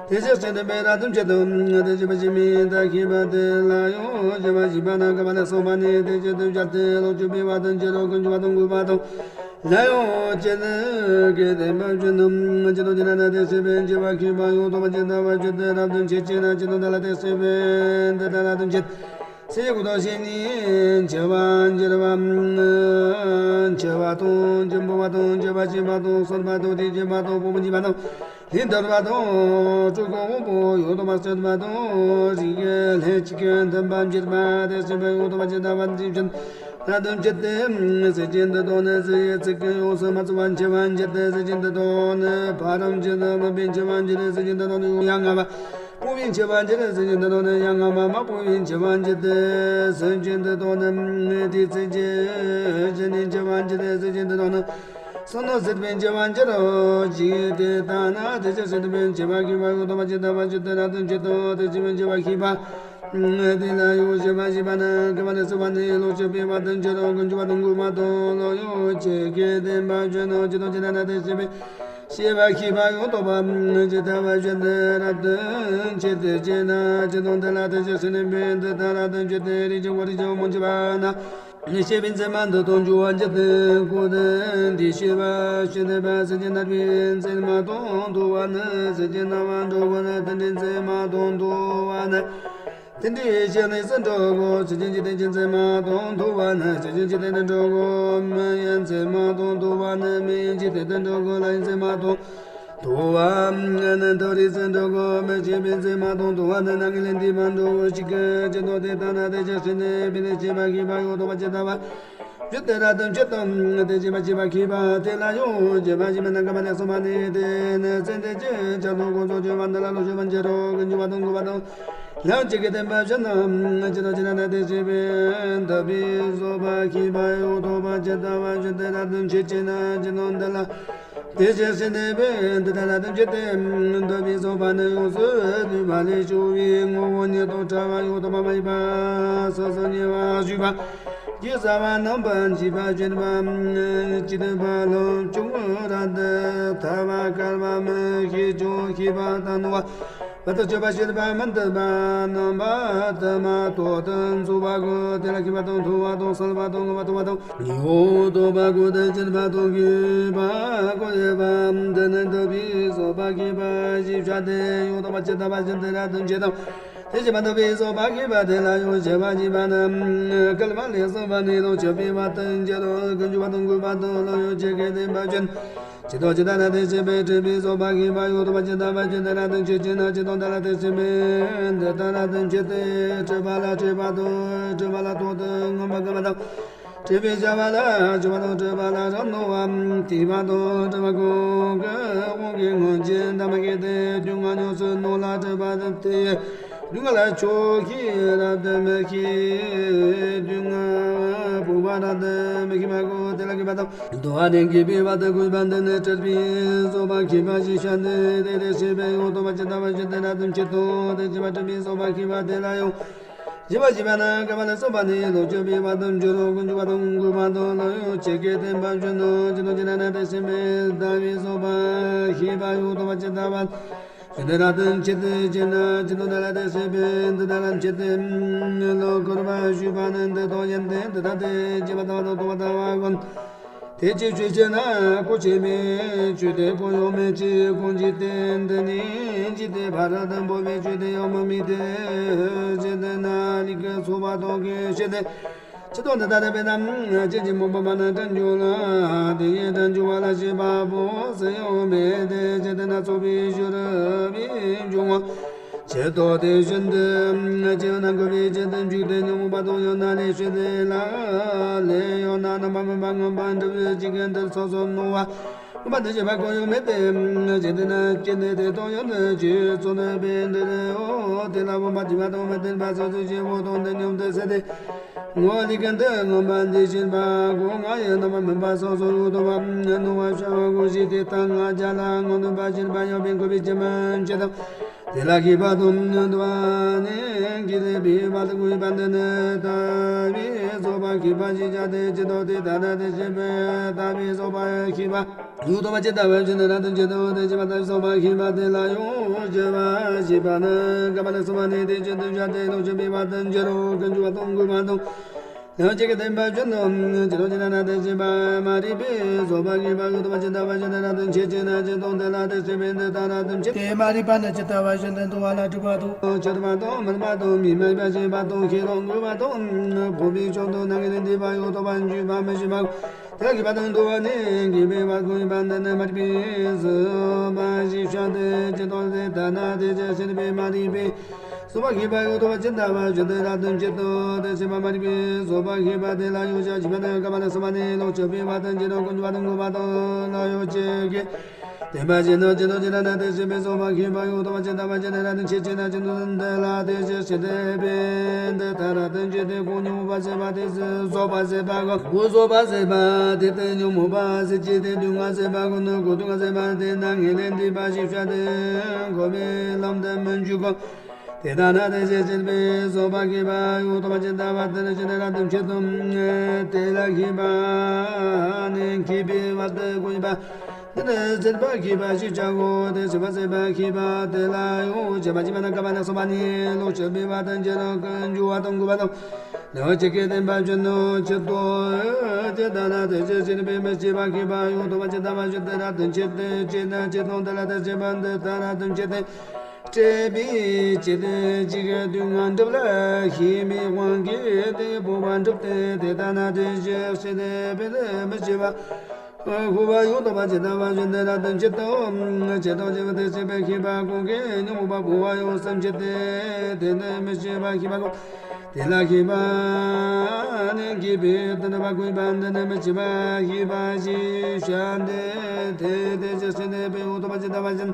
དེ་བཞིན་གཤེགས་ནས་རབ་ཏུ་མཆིས་ཏེ། དེ་བཞིན་གཤེགས་པའི་ཆོས་མི་རྟག་མཁས་པ་དེ་ལ་ཡང་སྦྱིན་པ་བགྱིས་པ་ན། བགྱིས་པ་ལ་སོགས་པ་ནི་དེ་བཞིན་དུ་སྦྱར་ཏེ་ལོངས་སྤྱོད་འབུལ་བ་དང་། ཅི་རུང་ཀུན་འབྱུང་བ་དང་འགོག་པ་དང་། ལ་ཡང་ཇི་སྐད་བསྟན་པ་བཞིན་དུ། ཇི་ལྟར་ཇི་ལྟར་དེ་བཞིན་གཤེགས་པའི་ཆོས་མཁས་པ་ཡང་དག་པར་ཇི་ལྟ་བ་བཞིན་དུ་རབ་ཏུ་མཆིས་ཤེ་ན། ཇི་ལྟར་དེ་ལ་དེ་བཞིན་གཤེགས་པས་འདི་ལྟར་རབ་ཏུ་མཆིས། སེམས་ཅན་ཀུན་ཏུ་ཞི་ནས་མཆི་བར་འགྱུར་བ། མཆི་བ་དང་འབུལ་བ་དང་མཆོད་པ་བྱིན་པ་དང་གསོལ་བ་དང་དད་བྱེད་པ་དང་དཔུང་པ་འཇུག་པ་དང་ལན་གཏོང་བ་དང་སྤྲུལ་སྐུ་དབང་པོ་ཡང་དག་པར་སྤྱོད་པ་དང་རིགས་ལྷན་ཅིག་གི་མཐུན་པར་འགྱུར་བ་དེ་བཞིན་གཤེགས་པ་ཡང་དག་པར་ཇི་ལྟ་བ་དེ་བཞིན། རབ་ཏུ་མཆིས་ཏེ། སེམས་ཅན་འདི་དག་ནི་སུ་ཡི་ཚིག་གིས་ཡོངས་སུ་མ་ཚོར་བར་མཆི་བར་འགྱུར་ཏེ། སེམས་ཅན་འདི་དག་ནི་ཕ་རོལ་ཕྱིན་དང་སློབ་པའི་མཆི་བར་འགྱུར་ཏེ། སེམས་ཅན་འདི་དག་ནི་ཡང་ཡ་ང་བ་དཔུང་པའི་མཆི་བར་འགྱུར་ཏེ། སེམས་ཅན་འདི་དག་ནི་ཡང་ང་བ་དམར་པོའི་མཆི་བར་འགྱུར་ཏེ། སེམས་ཅན་འདི་དག་ནི་དྲི་ཚིག་གིས་བཞུས་ནས་མཆི་བར་འགྱུར་ཏེ། སེམས་ཅན་འདི་དག་ནི་སོ་ནམ་སེར་པོའི་མཆི་བར་འགྱུར་རོ། ཇི་སྐད་དེ་ལྟ་ན་དེ་བཞིན་གཤེགས་པའི་ཆོས་མཁས་པ་ཡང་དག་པར་ཇི་ལྟ་བ་བཞིན་དུ་རབ་ཏུ་མཆིས་ཏེ། དེ་བཞིན་གཤེགས་པའི་ཆོས་མཁས་པ་དེ་ལ་ཡང་སྦྱིན་པ་བགྱིས་པ་ན། དགེ་བ་ལ་སོགས་པ་ནི་ལོངས་སྤྱོད་འབུལ་བ་དང་། ཅི་རུང་ཀུན་འབྱུང་བ་དང་འགོག་པ་དང་བློ་ཡུལ་ཇི་སྐད་བསྟན་པ་བཞིན་དུ། ཇི་ལྟར་ཇི་ལྟར་དེ་བཞིན་གཤེགས་པའི་ཆོས་མཁས་པ་ཡང་དག་པར་ཇི་ལྟ་བ་བཞིན་དུ་རབ་ཏུ་མཆིས་ཏེ་སྐྱེས་ན། ཇི་ལྟར་དེ་ལ་དེ་བཞིན་གཤེགས་ནས་འདི་ལྟར་རབ་ཏུ་མཆིས་ཏེ། རིགས་ཀྱི་བུ་རིགས་ཀྱི་བུ་མང་ཆེ་བ་ན། གཤེགས་པའི་མཚན་མ་འདི་དང་འབྱུང་བར་འགྱུར་ཏེ། ཀུན་ཏུ་དེ་ཤེས་པ་ཞིག་ལྡན་པ། སེམས་ཅན་རྣམ་པའི་མཚན་མ་དང་མཐུན་པ་ནི་སེམས་ཅན་རྣམ་པར་འགྲོ་ཀུན། རྟེན་འབྲེལ་མཚན་མ་དང་མཐུན་པ་ནི་རྟེན་འབྲེལ་ཞིག་གནས་སུ་འགྲོ་ཀུན། སེམས་ཅན་འཇིག་རྟེན་གྱི་མཚན་མ་དང་མཐུན་པ་ནི་སེམས་ཅན་འཇིག་རྟེན་དུ་འགྲོ་ཀུན། མི་ཡི་མཚན་མ་དང་མཐུན་པ་ནི་མི་ཡི་འཇིག་རྟེན་དུ་འགྲོ་ཀུན། ལྷ་ཡི་མཚན་མ་དང་མཐུན་པ་ནི་མཐོ་རིས་སུ་འགྲོ་ཀུན། མི་ཤེས་པའི་མཚན་མ་དང་མཐུན་པ་ནི་སྣང་གི་ལས་འདས་པར་འགྲོ་ཀུན། ཞིག་གི་ཅི་ལྟར་དེ་ལྟ་ན་དེ་ཅི་ཞིག་ནས་པི་ནས་ཤེས་པ་མཁས་པ་ཡང་དག་པར་ཇི་ལྟ་བ་བཞིན་དུ་རབ་ཏུ་མཆིས་ཏེ། དེ་བཞིན་གཤེགས་པའི་མཁས་པ་དེ་ལ་ཡང་སྦྱིན་པ་བགྱིས་པ་ན། དགེ་བ་ལ་སོགས་པ་ནི་དེ་ནི་ཚེ་འདི་ཕྱི་ཁྱིམ་དང་གོས་གསུམ་གྱི་བར་མཐའ་ལ་ལོངས་སྤྱོད་པར་འགྱུར་རོ། ཀུན་འབྱུང་བ་དང་འགོག་པ་དང་ལྷན་ཅིག་གི་བསྟན་པ་བཞིན་དུ། ཇི་ལྟར་ཇི་ལྟར་དེ་བཞིན་གཤེགས་པས་འདི་པའི་བཟོད་པ་མཁས་པ་ཡང་དག་པར་ཇི་ལྟ་བ་བཞིན་དུ་རབ་ཏུ་མཆིས་ཤེ་ན། ཇི་ལྟར་འདི་ལ་དེ་བཞིན་གཤེགས་ནས་འདི་ལྟར་རབ་ཏུ་མཆིས་ཏེ། འདི་པའི་བཟོད་པ་ནི་ཡོངས་སུ་གདུང་བ་ལས་བྱུང་བའི་ངོ་བོ་ཉིད་དང་ཕྲ་བ་ཡང་དག་པ་མ་ཡིན་པ་སོ་སོར་ཉེ་བར་ཞུགས་པ། རྒྱུ་གསར་བ་རྣམ་པར་འབྱེད་པ་བརྗོད་པ། ཇི་སྙེད་པ་ལྷག་བཅུ་རབ་ཏུ་ཐལ་བ་བསྐལ་པ་མི་ཤེས་ཀྱང་ཤེས་པ་དང་ནུས་པ། བར་དུ་གཅོད་པ་བྱེད་པ་མི་འདོད་པ། རྣམ་པ་དུ་མ་ཐོག་ཏུ་འཚོ་བ་དགོས། དེ་ལ་མཁས་པ་དང་མཐོ་བ་དང་གསལ་བ་དང་ངོ་བོ་མཐོ་བ་དང་། ཡོད་དོ་བ་དགོས་ཏེ་བྱེད་པ་དང་མཁས་པ་དགོས་པ། འདི་ནི་འདོད་པའི་སོགས་པ་མཁས་པ་ཞེས་བྱ་སྟེ། ཡོད་དོ་བ་ཇི་ལྟ་བ་བཞིན་དེ་ལ་དོན་བྱེད་དང་། དེ་བཞིན་མ་འདོད་པའི་སོགས་པ་མཁས་པ་དེ་ལ་ཡང་བྱེད་པ་བྱེད་པ་ནི། སྐལ་བ་ལས་གསུངས་པ་ནི་ལོག་ཆོས་པའི་བར་དུ་འགྱུར་རོ། ཀུན་འབྱུང་བ་དང་མཁས་པ་དང་བློ་ཡུལ་ཇི་སྐད་བསྟན་པ་བཞིན། ཇི་ལྟར་ཇི་ལྟར་ན་དེ་བཞིན་པའི་སྲིད་པའི་སོགས་པ་མཁས་པ་ཡོད་དོ་བ་ཇི་ལྟ་བ་བཞིན་དེ་ལ་དོན་བྱེད་ཅེ་ན། ཇི་ལྟར་དེ་ལ་དེ་བཞིན་པའི་འདི་ལྟར་ན་དོན་བྱེད་དེ། སྲིད་པ་ལ་སྲིད་པ་དང་སྲིད་པ་ལ་ཐོག་ཏུ་མངོན་པར་མཁས་པ་དང་། སྲིད་པའི་བྱ་བ་ལ་སྲིད་པ་དང་སྲིད་པ་ལ་རང་སྣང་བ་སྟེ་བ་དང་སྲིད་པ་གང་གི་དབང་གིས་སྔོན་གྱི་འདམ་གྱི་དེ་དུས་ང་ཉམས་སུ་སྣང་ལ་སྲིད་པ་དེ། སྡུག་བསྔལ་ལ་ཆོག་ཤེས་རབ་ཏུ་མི་ཤེས། སྡུག་བསྔལ་སྤོང་བ་རབ་ཏུ་མི་ཤེས་པ་གོ། དེ་ལ་མཁས་པ་དང་། འདུལ་བ་ནི་མཁས་པའི་བར་དུ་གོ་བ་འདི་ནི་སྲིད་པའི་སོགས་པ་མཁས་པ་ཞེས་བྱ་སྟེ། དེ་དེ་སྲིད་པའི་འོག་ཏུ་བ་ཇི་ལྟ་བ་བཞིན་དེ་ལ་དོན་བྱེད་དོ། དེ་བཞིན་པ་སྲིད་པའི་སོགས་པ་མཁས་པ་དེ་ལ་ཡང་བྱེད་པ་བྱེད་པ་ན་སྐལ་བ་ལས་གསུངས་པ་ནི་ལོག་ཆོས་པའི་བར་དུ་འགྱུར་རོ། ཀུན་འབྱུང་བ་དང་མཁས་པ་དང་བློ་ཡུལ་ཇི་སྐད་བསྟན་པ་བཞིན་ནོ། ཇི་ལྟར་ཇི་ལྟར་ན་དེ་སྲིད་པའི་ལྟ་བའི་སོགས་པ་མཁས་པ་འོག་ཏུ་བ་ཇི་ལྟ་བ། ཇི་ལྟར་དོན་བྱེད་དེ་བྱེད་ན་ཇི་ལྟར་ན་ལ་དེ་སྲིད་པའི་འདི་ལྟར་བྱེད་དེ། ལོག་འཁོར་བ་ཞུགས་པ་ནི་འདི་དང་ཡན་ཏན་འདི་ལྟ་སྟེ། བྱེད་པ་དང་ལོག་ལྟ་བ་ཀུན། དེ་ཅི་ཆོས་ཅན་ན་གོ་ཆེ་མེད་ཆོས་དེ་གོ་ཡོང་མེད་ཅི་གོང་ཇི་སྟེ་འདི་ནི་ཇི་སྟེ་ཕ་ར་དང་པོ་བའི་ཆོས་དེ་ཡང་མི་མི་དེ་ཇི་སྟེ་ན་ལི་ཀ་ཚོ་བ་དང་གི་ཤེས་དེ། ཅི་ལྟར་འདི་ལྟར་བས་ན་ཅི་ཅི་མོ་པ་མ་ན་དྲན་འཇུག་ལ། དེ་ཡི་དྲན་འཇུག་པ་ལ་བྱེད་པ་པོ་སུ་ཡང་མེད་དེ། ཇི་སྟེ་ན་ཚོགས་པའི་ཞུ་རུ་བའི་འབྱུང་བ། ཇི་ལྟར་དེ་བཞིན་དུ་ཇི་ན་འགོད་པའི་ཇི་ལྟར་འཇུག་སྟེ་ཉོན་མོངས་པ་དང་ཡང་ན་ལས་ཞི་དེ་ལ་ལས་ཡང་ན་རྣམ་པར་སྨིན་པ་མངོན་པར་འགྲུབ་ཅི་གན་དུ་སོ་སོར་སྣང་བ། མངོན་པར་འདུ་བྱེད་པ་གང་ཡང་མེད་དེ། ཇི་སྟེ་ན་ཅི་ནས་དེ་དང་ཡང་ན་ཇི་ཚོགས་ན་པའི་འདི་རེའོ། དེ་ལ་བུམ་པ་དྲི་མ་དང་མི་མཐུན་པ་སོགས་སུ་ཞེས་པོ་དང་འདི་སྙོམས་དུ་སེ་སྟེ། ངོ་ལི་ཀན་དུ་མངོན་པར་འདུ་བྱེད་པ་གོ་ང་ཡི་རྣམ་པར་སྨིན་པ་སོགས་སུ་ཡོད་དོ་བ་སྣང་བ་ཤར་བ་གོ་ཞེས་དེ་ལྟར་ང་རྒྱལ་ལ་ངོ་འདུན་པ་བྱེད་པ་ཡང་པའི་འཁོར་བའི་སྤྱི་མན་ཆད་དང་། དེ་ལ་མཁས་པ་དང་འདུལ་བ་ནི་མཁས་པའི་བར་དུ་གོ་བ་འདི་ནི་ལྟ་བའི་སོགས་པ་མཁས་པ་ཞེས་བྱ་སྟེ། ཇི་ལྟར་དེ་ལྟ་ན་དེ་བཞིན་པའི་ལྟ་བའི་སོགས་པ་མཁས་པ་ཡོད་དོ་བ་ཇི་ལྟ་བ་བཞིན་དུ་རབ་ཏུ་འབྱེད་དོ། དེ་བཞིན་པ་ལྟ་བའི་སོགས་པ་མཁས་པ་དེ་ལ་ཡང་བྱེད་པ་བྱེད་པ་ནི་སྐལ་བ་ལས་གསུངས་པ་ནི་དེ་བཞིན་དུ་བྱ་སྟེ་ལོག་ཆོས་པའི་བར་དུ་འགྱུར་རོ། ཀུན་འབྱུང་བ་དང་མཁས་པ་དང་། ཡང་ཅི་སྐད་བསྟན་པ་བཞིན་ནོ། ཇི་ལྟར་ཇི་ལྟར་ན་དེ་བཞིན་པ་མ་རིག་པའི་སོགས་པ་མཁས་པ་ཡོད་དོ་བ་ཇི་ལྟ་བ་བཞིན་དུ་རབ་ཏུ་འབྱེད་ཅེ་ན། ཇི་ལྟར་དེ་ལ་དེ་སྲིད་པའི་འདི་ལྟར་རབ་ཏུ་འབྱེད་དེ། མ་རིག་པ་ནི་ཇི་ལྟ་བ་བཞིན་དུ་འདུལ་བ་ལ་སྒྲུབ་པ་དང་། འཆལ་བ་དང་མུན་པ་དང་མི་སྨྲ་བ་ཞེན་པ་དང་ཤེས་རབ་ངུ་བ་དང་འཕོ་བའི་ཕྱོགས་དང་ནང་གི་ལས་འདས་པ་ཡོད་དོ་བ་འཇུག་པ་མི་ཤེས་པ། དེ་ལ་མཁས་པ་དང་འདུལ་བ་ནི་མཁས་པའི་བར་གོ་བ་འདི་ནི་མ་རིག་པའི་སོགས་པ་ཞེས་བྱ་སྟེ། ཇི་ལྟར་དེ་ལྟར་ན་དེ་ཅི་སྲིད་པའི་མ་རིག་པའི་སོགས་པ་མཁས་པ་ཡོད་དོ་བ་ཇི་ལྟ་བ་བཞིན་དུ་རབ་ཏུ་འབྱེད་དོ། དེ་སྲིད་པ་མ་རིག་པའི་སོགས་པ་མཁས་པ་དེ་ལ་ཡང་བྱ་བྱེད་པ་ནི་སྐལ་བ་ལས་གསུངས་པ་ནི་ལོག་ཆོས་པའི་བར་དུ་འགྱུར་རོ། ཀུན་འབྱུང་བ་དང་མཁས་པ་དང་བློ་ཡུལ་ཇི་སྐད་བསྟན་པ་བཞིན་ནོ། ཇི་ལྟར་ཇི་ལྟར་ན་དེ་སྲིད་པའི་སོགས་པ་མཁས་པ་ཡོད་དོ་བ་ཇི་ལྟ་བ་ཇི་ལྟར་རབ་ཏུ་འབྱེད་ཅེ་ན། ཇི་ལྟར་འདི་ལ་དེ་ཅི་སྲིད་པའི་འདི་ལྟར་རབ་ཏུ་འབྱེད་དེ། གོང་ཉོན་མོངས་པ་ཟད་པ་དེ་སྲིད་སོགས་པ་ཟད་པ་གོ། གོང་སོགས་པ་ཟད་པ་དེ་སྟེ་ཉོན་མོངས་པ་ཟད་ཅེས་དེ་སྡུག་བསྔལ་ཟད་པ་གོ་ནི་གོང་སྡུག་བསྔལ་ཟད་པ་དེ་ནང་གི་ལས་འདས་པ་ཞེས་བྱ་སྟེ། འཁོར་བའི་ལམ་དུ་མི་འཇུག་གོ། དེ་ལྟར་ན་དེ་ཅི་སྲིད་པའི་སོགས་པ་མཁས་པ་ཡོད་དོ་བ་ཇི་ལྟ་བ་དེ་ནི་ཇི་ལྟར་རབ་ཏུ་འབྱེད་དོ། དེ་ལ་མཁས་པ་ནི་མཁས་པའི་བར་དུ་གོ་བ་འདི་ནི་སྲིད་པ་མཁས་པ་ཞེས་བྱའོ། དེ་སྲིད་པ་སྲིད་པ་མཁས་པ་དེ་ལ་ཡང་བྱ་བ་བྱེད་པ་ནི་སྐལ་བ་ལས་གསུངས་པ་ནི་ལོག་ཆོས་པའི་བར་དུ་འགྱུར་རོ། ཀུན་འབྱུང་བ་དང་མཁས་པ་དང་། ལོག་ཅི་སྐད་བསྟན་པ་བཞིན་དུ་འབྱེད་དོ། དེ་ལྟར་ན་དེ་ཅི་སྲིད་པའི་མི་ཤེས་པ་མཁས་པ་ཡོད་དོ་བ་ཇི་ལྟ་བ་བཞིན་དུ་རབ་ཏུ་འབྱེད་དེ། ཅི་ན་ཅི་དང་དེ་ལ་དེ་སྲིད་པ་འདི་ལྟར་རབ་ཏུ་འབྱེད་དེ། སྲིད་པའི་ཕྱིར་ཏེ་ཇི་སྐད་དུས་ང་འགྲུབ་ལ་ཤེས་པའི་དབང་གིས་དེ་སྤོང་བ་འགྲུབ་སྟེ། དེ་ལྟར་ན་དེ་ཅི་སྲིད་པའི་མི་ཤེས་པ་མཁས་པ་ཡོད་དོ་བ་ཇི་ལྟ་བ་བཞིན་དུ་རབ་ཏུ་འབྱེད་དོ། ཇི་ལྟར་འབྱེད་པ་དེ་སྲིད་པའི་མཁས་པ་གང་གིས་ཉོན་མོངས་པ་སྤོང་བ་ཡོངས་སུ་འབྱེད་དེ། དེ་ནི་མི་ཤེས་པ་མཁས་པ་གོ། དེ་ལ་མཁས་པ་ནི་མཁས་པའི་དོན་འགྲུབ་པ་གོ་བ་འདི་ནི་མི་ཤེས་པ་མཁས་པ་ཞེས་བྱ་སྟེ། དེ་དེ་ཅི་སྲིད་པའི་ཡོད་དོ་བ་ཇི་ལྟ་བ་བཞིན་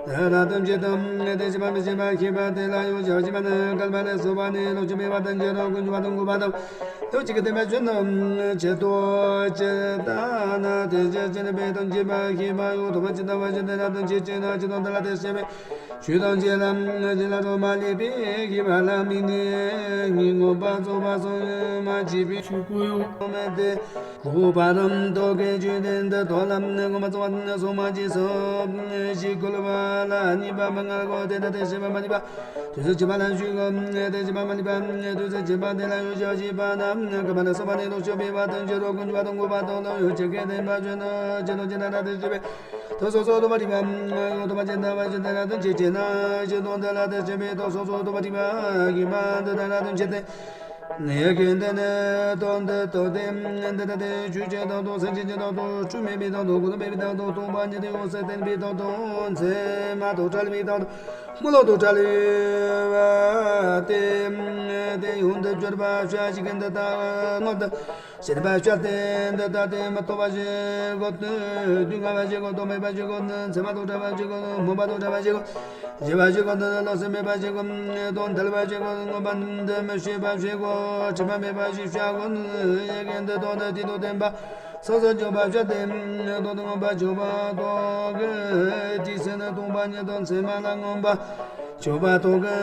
རབ་ཏུ་འབྱེད་དོ། དེ་ཤེས་པ་མི་ཤེས་པ་མཁས་པ་དེ་ལ་ཡང་བྱ་བ་བྱེད་པ་ནི་སྐལ་བ་ལས་གསུངས་པ་ནི་ལོག་ཆོས་པའི་བར་དུ་འགྱུར་རོ། ཀུན་འབྱུང་བ་དང་མཁས་པ་དང་ ཐུགས་ཀྱི་བདེན་པ་བཞིན་དུ་ཆེད་དུ་ཇི་ལྟ་ན་དེ་ཅི་ཕྱིན་པའི་དོན་བྱེད་པ་ཤེས་པ་ཡོད་དོ། ཇི་ལྟ་བ་ཇི་ལྟ་ན་དོན་བྱེད་ཅེ་ན་ཇི་ལྟ་ན་དེ་ལ་དེ་ཤེས་པའི་ཆོས་དང་བཅས་ལ་ཇི་ལ་རོ་མ་ལས་པའི་ཤེས་པ་ལ་དམིགས་ནས་ངེས་མངོན་པ་རྫོགས་པ་སོགས་མ་མཆིས་པའི་ཆོས་སྐུ་ཡོད་མེད་དེ། གོ་བ་རམ་རྟོག་གེ་ཆོས་དེ་འདི་ཐོག་ལ་ངོ་མ་རྫོགས་པ་སོགས་མ་མཆིས་སོ། ཞེས་བཀོད་པ་ལ་གཉིས་པ་མ་ངར་གོ་དེ་ལ་དེ་ཤེས་པ་མ་ནུས་པ། དུས་སུ་བྱེད་པ་ལ་ཞུགས་གོ། དུས་སུ་བྱེད་པ་མ་ནུས་པ། དུས་སུ་བྱེད་པ་དེ་ལ་ཡོད་བྱ་བ་ཞེས་པ་ན། ཀ་མ་ལ་སོགས་པ་ནི་ལོག་ཤོད་པའི་བར་དུ་འགྱུར་རོ། ཀུན་འབྱུང་བ་དང་འགོག་པ་དང་ལོག་ཡོད་ཅེས་སྐད་དེ་མ་བྱོན་ནོ། ཅེས་དང་ཅེ་ན་ན་དེ་ཤེས་པས། དུ་སོ་སོ་དུ་མ་རིག་པ། ཡོད་དུ་མ་ཅེ་ན་བ་ཞེས་དེ་ལ་དུ་ཅེ་ཅེ་ན། ཅེས་དང་དེ་ལ་དེ་ཤེས་པས། དུ་སོ་སོ་དུ་མ་རིག་པ་ཡིན་པ་འདི་ལྟར་ན་དུ་ཅེ་སྟེ། ཡ་གི་འདི་ནི་དོན་འདི་ལྟ་སྟེ། འདི་ལྟ་སྟེ་ཆོས་ཅན་དང་དུ་སེམས་ཅན་གྱི་དང་དུ་འཁྲུལ་མེད་པའི་དང་དུ་ཀུན་རྫོབ་མེད་པའི་དང་དུ་སྟོང་པ་ཉིད་དུ་ཡོངས་སུ་བརྟན་པའི་དང་དུ་མཚན་མ་དང་བྲལ་བའི་དང་དུ་སྨོན་ལམ་དང་བྲལ་བ་སྟེ། དེ་ཡོངས་སུ་གྱུར་པ་བྱ་ཞིག་འདི་ལྟ་སྔོན་དུ་བྱེད་པ་བྱ་སྟེ། འདི་ལྟ་སྟེ་མི་རྟོག་པ་ཞིག་གོ་དུས་སྡུག་བསྔལ་བ་ཞིག་གོ་དུས་མེད་པ་ཞིག་གོ་དུས་མཚན་མ་དང་བྲལ་བ་ཞིག་གོ་དུས་སྨོན་པ་དང་བྲལ་བ་ཞིག་གོ། བྱེད་པ་ཞིག་གོ་ནི་ལོགས་སུ་མེད་པ་ཞིག་གོ། དོན་དལ་བ་ཞིག་གོ། མངོན་པ་འདི་མི་ཤེས་པ་ཞིག་གོ། དྲི་མ་མེད་པ་ཞིག་བྱ་གོ། ཡ་གི་འདི་དོན་འདི་དེ་དང་ལྡན་པ་སོ་སོར་འཇོག་པ་བྱ་སྟེ། དོན་དུ་མངོན་པ་འཇོག་པ་དང་གི་དེ་ཚེ་ནི་སྟོང་པ་ཉིད་དུ་མཚན་མ་ལ་མངོན་པ་འཇོག་པ་དང་གི་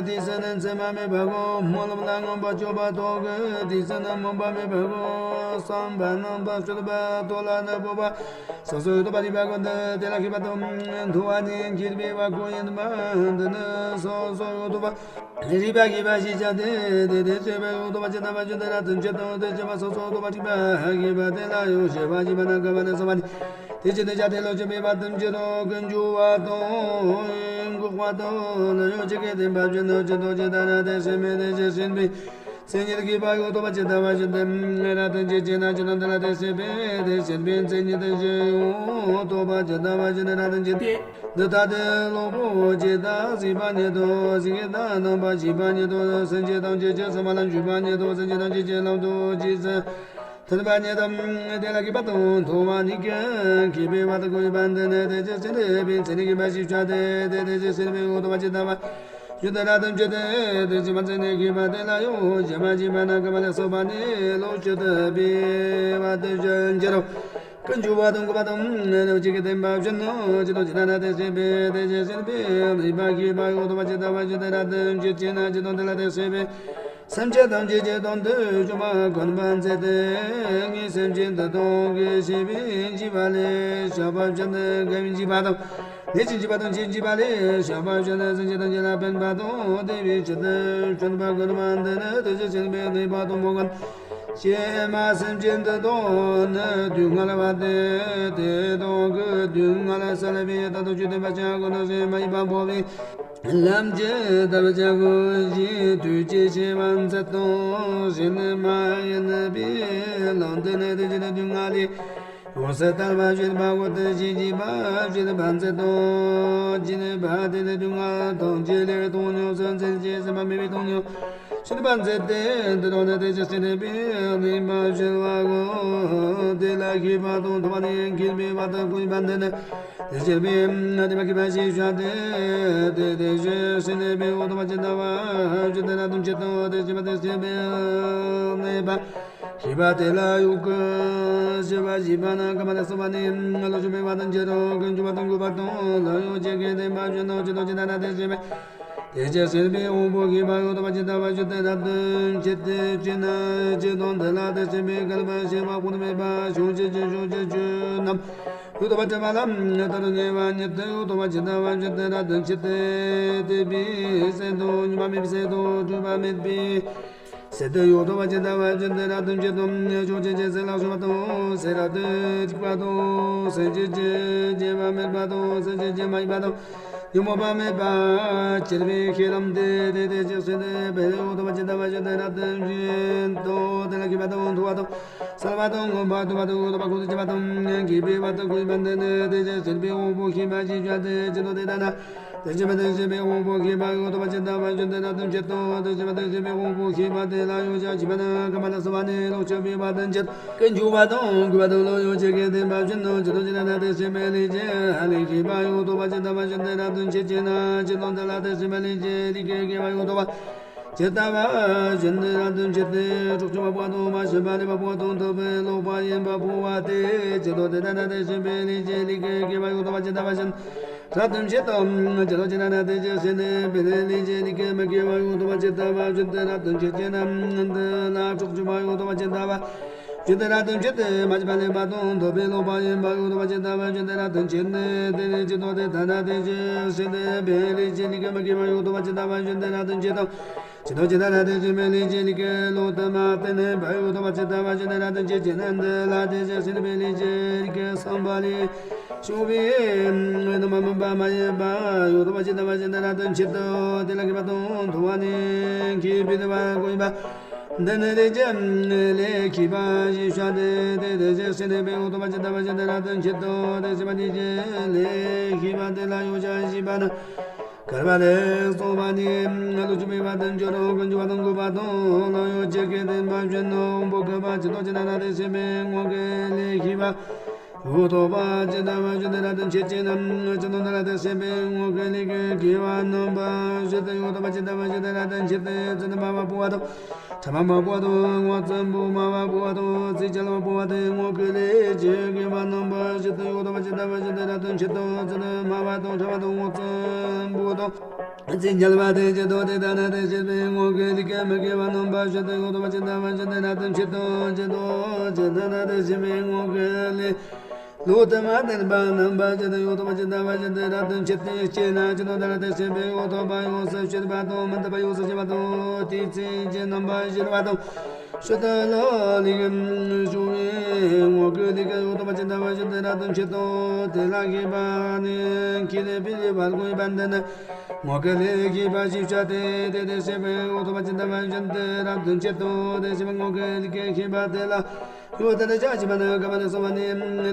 དེ་ཚེ་ནི་མཚན་མ་མེད་པ་གོ། སྨོན་ལམ་ལ་མངོན་པ་འཇོག་པ་དང་གི་དེ་ཚེ་ནི་སྨོན་པ་མེད་པ་གོ། བསམ་པ་རྣམ་པར་དཔྱོད་པ་དོ་ལ་ནི་སྤོབས་པ། སོ་སོའི་རྟོག་པ་རིག་པ་ཀུན་ཏུ་དེ་ལ་ཤེས་པ་དང་མཐོང་བ་ནི་འཁྱེར་བའི་བར་ཀུན་ཡིན་པ་འདི་ནི་སོ་སོའི་རྟོག་པ་རིག་པ་ཤེས་པ་ཞེས་བྱ་སྟེ། དེ་དེ་ཤེས་པའི་རྟོག་པ་ཇི་ལྟ་བ་བཞིན་དུ་རབ་ཏུ་འབྱེད་དང་། དེ་ཤེས་པ་སོ་སོའི་རྟོག་པ་རིག་པ་ཤེས་པ་དེ་ལ་ཡང་ཤེས་པ་ཞེས་པ་ན་ཀ་མ་ལ་སོགས་པ་ནི་དེ་ཕྱིར་དེ་བྱ་དེ་ལོག་ཤོད་པའི་བར་དུ་འགྱུར་རོ། ཀུན་འབྱུང་བ་དང་འགོག་པ་དང་ལོག་ཡོད་ཅེས་སྐད་དེ་འབབ་ཅིང་ནོར་ཅིང་དོར་ཅིང་ལྟ་ན་དེ་ཤེས་མེད་དེ་ཞེས་ཤེས་པའི། སེམས་ཉིད་ཀྱི་བར་ཡོད་དོ་བ་ཇི་ལྟ་བ་བཞིན་དུ་རབ་ཏུ་འབྱེད་ཅེ་ན་ཇི་ལྟར་འདི་ལ་དེ་ཤེས་པས། དེ་ཤེས་པའི་མཚན་ཉིད་དུ་ཞི་ཡོད་དོ་བ་ཇི་ལྟ་བ་བཞིན་དུ་རབ་ཏུ་འབྱེད་དེ། འདི་ལྟ་སྟེ་གླང་པོ་ཆེ་དག་གཟིགས་པ་ཉིད་དོ། གཟིགས་པ་དག་རྣམ་པར་ཤེས་པ་ཉིད་དོ། སེམས་ཅན་ཐམས་ཅད་ཀྱི་སེམས་པ་ལ་འཇུག་པ་ཉིད་དོ། སེམས་ཅན་ཐམས་ཅད་ཀྱི་ལམ་དུ་རྗེས་སུ་མཐུན་པ་ཉིད་དམ། དེ་ལ་མཁས་པ་དང་མཐོ་བ་ཉིད་ཀྱིས་མཁས་པའི་བར་དུ་གོ་བའི་བར་འདི་ནི་དེ་ཅི་ཕྱིར་པའི་མཚན་ཉིད་ཀྱི་བར་ཞེས་བྱ་སྟེ། དེ་དེ་ཅི་ཕྱིར་པའི་འོག་ཏུ་བ་ཇི་ལྟ་བ་ཞུ་དེ་ར་དམ་ཅི་སྟེ། དེ་ཅི་མ་ཚད་ནས་མཁས་པ་དེ་ལ་ཡང་གཞན་མ་ཞེས་པ་ན་ཀ་མ་ལ་སོགས་པ་ནི་ལོག་ཤོད་པའི་བར་དུ་ཞུ་འགྱུར་རོ། ཀུན་འབྱུང་བ་དང་འགོག་པ་དང་ལོག་ཅིག་གི་བདེན་པ་བཞིན་ནོ། ཇི་ལྟར་ཇི་ལྟར་ན་དེ་ཤེས་པས། དེ་ཅི་ཕྱིར་པའི་མཁས་པ་ཤེས་པ་འོག་ཏུ་བ་ཇི་ལྟ་བ་ཞུ་དེ་ར་དམ་ཅི་སྟེ་ན་ཇི་ལྟར་དེ་ལ་དེ་ཤེས་པས། སེམས་ཅན་ཐམས་ཅད་ཀྱི་དོན་དུ་བྱུང་བ་ཀུན་པ་མཛད་དེ། ངས་སེམས་ཅན་འདི་དག་གི་ཤེས་པའི་འཇིགས་པ་ལས་བྱ་བ་བྱས་ནས་དགའ་བའི་འཇིགས་པ་དང་། ལས་ཀྱི་འཇིགས་པ་དང་ཆོས་འཇིགས་པ་ལས་བྱ་བ་བྱས་ནས་སེམས་ཅན་ཐམས་ཅད་ལ་ཕན་པ་དང་བདེ་བའི་ཕྱིར་དུ་བྱོན་པ་ཀུན་པ་འདི་ནི་དེ་ཅི་ཕྱིར་པའི་ནུས་པ་དང་མོས་གུས་ཀྱིས་མ་སེམས་ཅན་འདི་དག་ནི་སྡུག་བསྔལ་བ་སྟེ། དེ་དག་གི་སྡུག་བསྔལ་བསལ་བའི་དོན་དུ་ཆོས་སྟོན་པ་ཅན་ཀུན་ཏུ་ཟད་མ་ཡིན་པ་འཕོ་བའི་ལམ་གྱི་ཐབས་ཀྱང་ཀུན་གྱི་དུས་ཀྱི་ཤེས་པ་མཛད་དང་། གཞན་མ་ཡིན་པའི་ལམ་འདི་ནི་དེ་བཞིན་སྡུག་བསྔལ་ལས་ཡོངས་སུ་ཐར་བར་བྱེད་པ་ཀུན་ཏུ་ཞི་བྱེད་པ་བྱེད་པ་མཛད་དང་། སྦྱིན་པ་དེ་ནི་སྡུག་བསྔལ་ཐམས་ཅད་ལས་ལྡོག་ཡོངས་སུ་འཛིན་ཅིང་སྲིད་པ་མེད་པའི་སྡུག་བསྔལ་ཞི་བར་མཛད་དེ། འདི་དག་ནི་དེ་ཅི་ཕྱིར་པའི་ནུས་པ་ཕྱིར་བ་གོ། དེ་ལ་མཁས་པ་དང་མཐོ་བ་ནི་མཁས་པའི་བར་དུ་གོ་བའི་བར་འདི་ནི། དེ་ཕྱིར་པའི་ནུས་པ་མཁས་པ་ཞེས་བྱ་སྟེ། དེ་དེ་ཕྱིར་ཕྱིར་ནུས་པའི་འོག་ཏུ་བ་ཇི་ལྟ་བ་ཇི་ལྟར་ན་དམ་ཆོས་དང་། དེ་ཕྱིར་པ་དེ་ཕྱིར་པའི་ནུས་པ་མཁས་པ་དེ་ལ་ཡོངས་སུ་ཤེས་པ་ཞེས་པ་ན་ཀ་མ་ལ་སོགས་པ་ནི་ལོག་ཤོད་པའི་བར་དུ་འགྱུར་རོ། ཀུན་འབྱུང་བ་དང་འགོག་པ་དང་ལོག་ཡོད་ཅེས་སྐད་དེ་འབབ་ཅིང་ནོར་ཅིང་དོར་ཅིང་ལྟ་ན་དེ་ཕྱིར་པའི། དེ་ཅི་ཕྱིར་པའི་དབང་པོ་མཁས་པ་འོག་ཏུ་བ་ཇི་ལྟ་བ་ཞུ་དེ་རབ་ཏུ་འབྱེད་དེ། ཅི་ན་ཅི་དང་འདི་ལ་དེ་ཕྱིར་པའི་བསྐལ་པ་བྱེ་བ་ཀུན་ཏུ་མེད་པ་བྱང་ཆུབ་ཀྱི་ཕྱོགས་ཀྱི་ཆོས་རྣམས་འོག་ཏུ་བ་དྲི་མ་ལམ་ལྟར་ཉེ་བ་ཉིད་དུ་འོག་ཏུ་བ་ཇི་ལྟ་བ་ཞུ་དེ་རབ་ཏུ་འབྱེད་དེ། དེ་བས་གསལ་དང་ཉམས་པ་མེད་པའི་གསལ་དང་སྤྲོས་པ་མེད་པའི་གསལ་དུ་ཡོད་དོ་བ་ཇི་ལྟ་བ་ཇི་ལྟར་རབ་ཏུ་འབྱེད་དོ། ཕྱོགས་ཆོས་ཅན་གསལ་ལ་སོགས་པ་དང་། གསལ་རབ་ཏུ་ཐིག་པ་དང་། སེམས་ཅན་གྱི་སྐྱེ་བ་མེད་པ་དང་། སེམས་ཅན་གྱི་མ་ཡིན་པ་དང་། ཉོན་མོངས་པ་མེད་པ་སྐྱེ་བའི་ཤེས་ལམ་སྟེ། དེ་དེ་ཅི་ཕྱིར་པའི་ཡོད་དོ་བ་ཇི་ལྟ་བ་ཇི་ལྟར་རབ་ཏུ་འབྱེད་དོ། དེ་ལ་མཁས་པ་དང་མཐོ་བ་དང་། གསལ་བ་དང་མངོན་པ་དུ་བ་དང་ཡོད་པ་ཁོང་དུ་ཆུད་པ་དང་མཁས་པའི་བར་དུ་གོ་བའི་བར་འདི་ནི་དེ་ཅི་ཕྱིར་པའི་དབང་པོ་མཁས་པ་ཞེས་བྱ་སྟེ། ཇི་ལྟར་དེ་ལྟར་ན། དེ་ཕྱིར་པ་དེ་ཕྱིར་པའི་དབང་པོ་མཁས་པ་འོག་ཏུ་བ་ཇི་ལྟ་བ་ཞུ་དེ་རབ་ཏུ་འབྱེད་དོ། དེ་ཕྱིར་པ་དེ་ཕྱིར་པའི་དབང་པོ་མཁས་པ་དེ་ལ་ཡང་ཞེས་བྱ་བ་ན་ཀ་མ་ལ་སོགས་པ་ནི་ལོག་ཤོད་པའི་བར་དུ་འགྱུར། ཀུན་འབྱུང་བ་དང་འགོག་པ་དང་ལོག་ཡོད་ཅེས་སྐད་དེ་འབབ་ཅིང་ནོར་ཅིང་དོར་ཅིང་ལྟ་ན་དེ་ཕྱིར་པའི་ལས་ཀྱི་ལས་མཁས་པ་འོག་ཏུ་བ་ཇི་ལྟ་བ་ཞུ་དེ་རབ་ཏུ་འབྱེད་ཅེ་ན། ཇི་ལྟར་འདི་ལ་དེ་ཕྱིར་པའི་ལས་ཀྱི་ལས་ཀྱི་མཁས་པ་འོག་ཏུ་བ། ཇི་ལྟ་བ་བཞིན་དུ་རབ་ཏུ་འབྱེད་དེ། སྲོག་གཅོད་པ་པོ་དང་མ་བྱིན་པ་ལེན་པ་པོ་དང་ཐོབ་པའི་ལོག་པ་ཡིན་པ་པོ་བ་སྟེ། ཇི་ལྟར་དེ་ལྟར་ན་དེ་བྱིན་པའི་ལས་ཀྱི་ལས་ཀྱི་དགེ་བ་ཡོད་དོ་བ་ཇི་ལྟ་བ་བཞིན་རབ་ཏུ་འབྱེད་དོ། ཇི་ལྟར་ཇི་ལྟར་ན་དེ་ཇི་བཞིན་དེ་བྱིན་པའི་ལས་ཀྱི་ལས་ཀྱི་མི་དགེ་བ་ཡོད་དོ་བ་ཇི་ལྟ་བ་བཞིན་དུ་རབ་ཏུ་འབྱེད་ཅེ་ན། འདི་ལ་སྲོག་གཅོད་པ་ཡོད་དོ་བ་ཇི་ལྟ་བ་བཞིན་དུ་རབ་ཏུ་འབྱེད་དེ། མ་བྱིན་པ་ལེན་པ་དང་ཐོབ་པའི་ལོག་པ་ཡིན་པ་ཡོད་དོ་བ་ཇི་ལྟ་བ་བཞིན་དུ་རབ་ཏུ་འབྱེད་དེ། དེ་ནས་ཇི་ལྟར་དེ་ལྟར་ན་དེ་ཇི་བཞིན་དེ་བྱིན་པའི་ལས་ཀྱི་ལས་ཀྱི་མི་དགེ་བ་ཡོད་དོ་བ་ཇི་ལྟ་བ་བཞིན་དུ་རབ་ཏུ་འབྱེད་དོ། ཇི་ལྟར་ཇི་ལྟར་ན་དེ་བྱིན་པའི་ལས་ཀྱི་ལས་ཀྱི་ལོག་ཏུ་མ་བསྟན་པ་ཡོད་དོ་བ་ཇི་ལྟ་བ་བཞིན་དུ་རབ་ཏུ་འབྱེད་ཅེ་ན། འདི་ལ་དེ་ཇི་བཞིན་པའི་ལས་ཀྱི་ལས་ཀྱི་བསམ་པ་ལས་བྱུང་བའི་རྣམ་པར་སྨིན་པ་མ་ཡིན་པ་ཡོད་དོ་བ་ཇི་ལྟ་བ་བཞིན་དུ་རབ་ཏུ་འབྱེད་དོ། དེ་ལ་མཁས་པ་དང་མཐོ་བ་ནི་མཁས་པའི་བསྟན་པ་ཀུན་པ། འདི་ནི་ལས་ཀྱི་ལས་མཁས་པ་ཞེས་བྱ་སྟེ། དེ་དེ་བཞིན་གཤེགས་པའི་འོག་ཏུ་མ་ཇི་ལྟ་བ་བཞིན་དུ་རབ་ཏུ་འབྱེད་དོ། དེ་བཞིན་པ་ཉིད་ཀྱི་ལས་མཁས་པ་དེ་ལ་ཡང་ཞེས་པ་ནི། བསྐལ་པ་ལས་སོགས་པ་ནི་ལོངས་སྤྱོད་པའི་བར་དུ་འགྱུར་རོ། ཀུན་འབྱུང་བ་དང་འགོག་པ་དང་ལོངས་སྤྱོད་ཀྱི་བསྟན་པ་བཞིན་ནོ། འབོད་ཁ་བ་ཇི་ལྟར་ཇི་ལྟར་ན་དེ་བཞིན་པའི་ངོ་གི་ལས་མཁས་པ། འོག་ཏུ་མ་ཇི་ལྟ་བ་བཞིན་དུ་རབ་ཏུ་འབྱེད་ཅེ་ན། ཇི་ལྟར་ན་དེ་བཞིན་པའི་ངོ་གི་ལས་ཀྱི་དགེ་བ་རྣམ་པ་བཞི་དེ་འོག་ཏུ་མ་ཇི་ལྟ་བ་བཞིན་དུ་རབ་ཏུ་འབྱེད་དེ། ཚུལ་ཁྲིམས་སྨྲ་བ་པོ་བ་དང་། ཕྲ་མ་སྨྲ་བ་པོ་བ་དང་། ངོ་བཙུན་པོ་སྨྲ་བ་པོ་བ་དང་། རྩིས་འཇལ་བ་པོ་བ་དེ་ངོ་གི་ལས་ཀྱི་དགེ་བ་རྣམ་པ་བཞི་དེ་འོག་ཏུ་མ་ཇི་ལྟ་བ་བཞིན་དུ་རབ་ཏུ་འབྱེད་དོ། ཚུལ་ཁྲིམས་སྨྲ་བ་དང་། ཕྲ་མ་དང་། ངོ་བཙུན་པོ་དང་། རྩིས་འཇལ་བ་དེ་ཇི་ལྟར་དེ་ལྟར་ན་དེ་བཞིན་པའི་ངོ་གི་ལས་ཀྱི་མི་དགེ་བ་རྣམ་པ་བཞི་དེ་འོག་ཏུ་མ་ཇི་ལྟ་བ་བཞིན་དུ་རབ་ཏུ་འབྱེད་དོ། ཇི་ལྟར་ཇི་ལྟར་ན་དེ་བཞིན་པའི་ངོ་གི་ལས་ལོག་ཏུ་མ་བསྟན་པ་རྣམ་པ་བཞི་དེ་འོག་ཏུ་མ་ཇི་ལྟ་བ་བཞིན་དུ་རབ་ཏུ་འབྱེད་དེ། སྐྱེས་ན་ཇི་ལྟར་དེ་ལྟར་དེ་བཞིན་པའི་འོག་ཏུ་མ་ཡོངས་སུ་ཤེས་པ་དང་། མི་མཐུན་པ་ཡོངས་སུ་ཤེས་པ་དང་། དེའི་ཚིག་གི་རྣམ་པ་ཤེས་པ་དང་། ཕྱིར་དུ་ལོག་ལས་ཀྱི་བྱུང་བའི་ངོ་གི་ལས་ཀྱི་འོག་ཏུ་མ་ཇི་ལྟ་བ་བཞིན་དུ་རབ་ཏུ་འབྱེད་དོ། དེ་ལ་མཁས་པ་ནི་མཁས་པའི་བར་ཀུན་པ་འདི་ནི། ངོ་གི་ལས་མཁས་པ་ཞེས་བྱ་སྟེ། དེ་དེ་བཞིན་པའི་འོག་ཏུ་མ་ཇི་ལྟ་བ་བཞིན་དུ་རབ་ཏུ་འབྱེད་དོ། དེ་བཞིན་པའི་ངོ་གི་ལས་ཀྱི་མཁས་པ་དེ་ལ་ཡང་དེ་ལྟར་ཞེས་པ་ནི། བསྐལ་པ་ལས་སོགས་པ་ནི་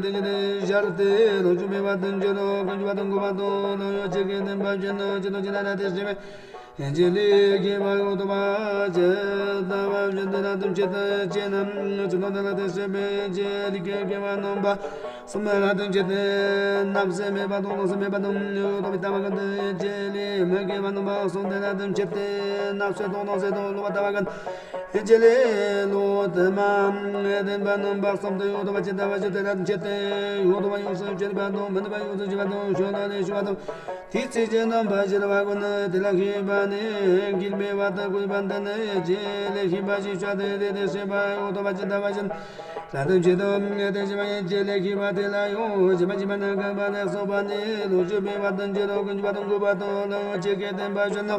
དེ་ཉིད་དུ་ཤར་ཏེ་ལོངས་སྤྱོད་པའི་བར་དུ་འགྱུར་རོ། ཀུན་འབྱུང་བ་དང་འགོག་པ་དང་ལོངས་སྤྱོད་ཀྱི་བསྟན་པ་བཞིན་དུ་ཇི་ལྟར་ཇི་ལྟར་ན་དེ་བཞིན་པའི་ཡན་ཆད་ལས་མཁས་པ་འོག་ཏུ་མ་ཇི་ལྟ་བ་བཞིན་དུ་རབ་ཏུ་འབྱེད་དོ། སྐྱེས་ན་ཇི་ལྟར་དེ་ལྟར་དེ་བཞིན་པའི་ཡན་ཆད་ལས་ཀྱི་དགེ་བ་རྣམ་པ་གསུམ་རབ་ཏུ་འབྱེད་དེ། བརྣབ་སེམས་མེད་པ་དང་སྡང་སེམས་མེད་པ་དང་འོག་ཏུ་མ་ལྟ་བ་ཀུན་ཏུ་ཡན་ཆད་ལས་མི་དགེ་བ་རྣམ་པ་གསུམ་དེ་རབ་ཏུ་འབྱེད་དེ། བརྣབ་སེམས་དང་སྡང་སེམས་དང་ལོག་པར་ལྟ་བ་ཀུན་ཡན་ཆད་ལས་ལོག་ཏུ་མ་བསྟན་པ་རྣམ་པ་གསུམ་དེ་འོག་ཏུ་མ་ཇི་ལྟ་བ་བཞིན་དུ་རབ་ཏུ་འབྱེད་དེ། འོག་ཏུ་མ་ཡོངས་སུ་ཤེས་པ་དང་། མི་མཐུན་པ་ཡོངས་སུ་ཤེས་པ་དང་། ཕྱོགས་ལ་ལས་བྱུང་བ་དང་། དེའི་ཚིག་གི་རྣམ་པ་ཤེས་པ་ཀུན་ནི། དེ་ལ་མཁས་པ་ནི་མཁས་པའི་བར་དུ་ཀུན་པ་འདི་ནི་ཡན་ཆད་ལས་མཁས་པ་ཞེས་བྱ་སྟེ། དེ་དེ་བཞིན་པའི་འོག་ཏུ་མ་ཇི་ལྟ་བ་བཞིན་རབ་ཏུ་འབྱེད་དོ། དེ་བཞིན་པ་ཡན་ཆད་ལས་མཁས་པ་དེ་ལ་ཡང་ཞེས་པ་ཞེས་པ་ནི། བསྐལ་པ་ལས་སོགས་པ་ནི་ལོངས་སྤྱོད་པའི་བར་དུ་འགྱུར་རོ། ཀུན་འབྱུང་བ་དང་འགོག་པ་དང་ལོངས་སྤྱོད་ཀྱི་བསྟན་པ་བཞིན་ནོ།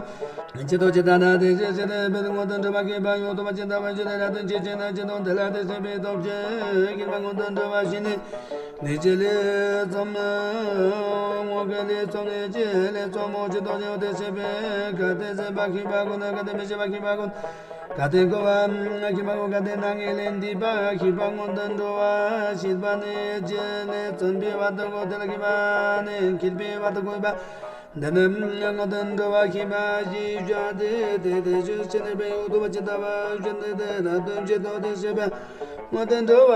ཇི་ལྟར་ཇི་ལྟར་ན་དེ་བཞིན་གཤེགས་པའི་དངོས་དང་འབྲེལ་བ་མཁས་པ་འོག་ཏུ་མ་ཇི་ལྟ་བ་བཞིན་དུ་རབ་ཏུ་འབྱེད་ཅེ་ན། ཇི་ལྟར་དེ་ལྟར་དེ་བཞིན་པའི་སྟོབས་ཀྱིས་མཁས་པ་དངོས་དང་འབྲེལ་བ་བཞི་ནི། ལས་ཀྱི་ལས་གསུམ། ངོ་གི་ལས་གསུམ། ཡན་ཆད་ལས་གསུམ་མོ། ཇི་ལྟར་ཇི་ལྟར་དེ་བཞིན་པའི་གལ་ཏེ་སྲིད་པ་མཁས་པ་ཀུན། གལ་ཏེ་མི་སྲིད་པ་མཁས་པ་ཀུན། གལ་ཏེ་འཁོར་བ་མཁས་པ་ཀུན། གལ་ཏེ་སྣང་ངན་ལས་འདས་པ་མཁས་པ་དངོས་དང་འགྲོ་བ་ཤེས་པ་ནི། ཡན་ཆད་ལས་གསུམ་པའི་བར་དུ་འགོག་དེ་ལ་མཁས་པ་ནི་མཁས་པའི་བར་དུ་འགོག་པ། འདི་ནི་དངོས་དང་འགྲོ་བ་ཤེས་པ་ཞེས་བྱ་སྟེ། དེ་དེ་བཞིན་གཤེགས་པའི་འོག་ཏུ་མ་ཇི་ལྟ་བ་བཞིན་དུ་དེ་རབ་ཏུ་འབྱེད་དོ། དེ་བཞིན་པའི་དངོས་དང་འགྲོ་བ་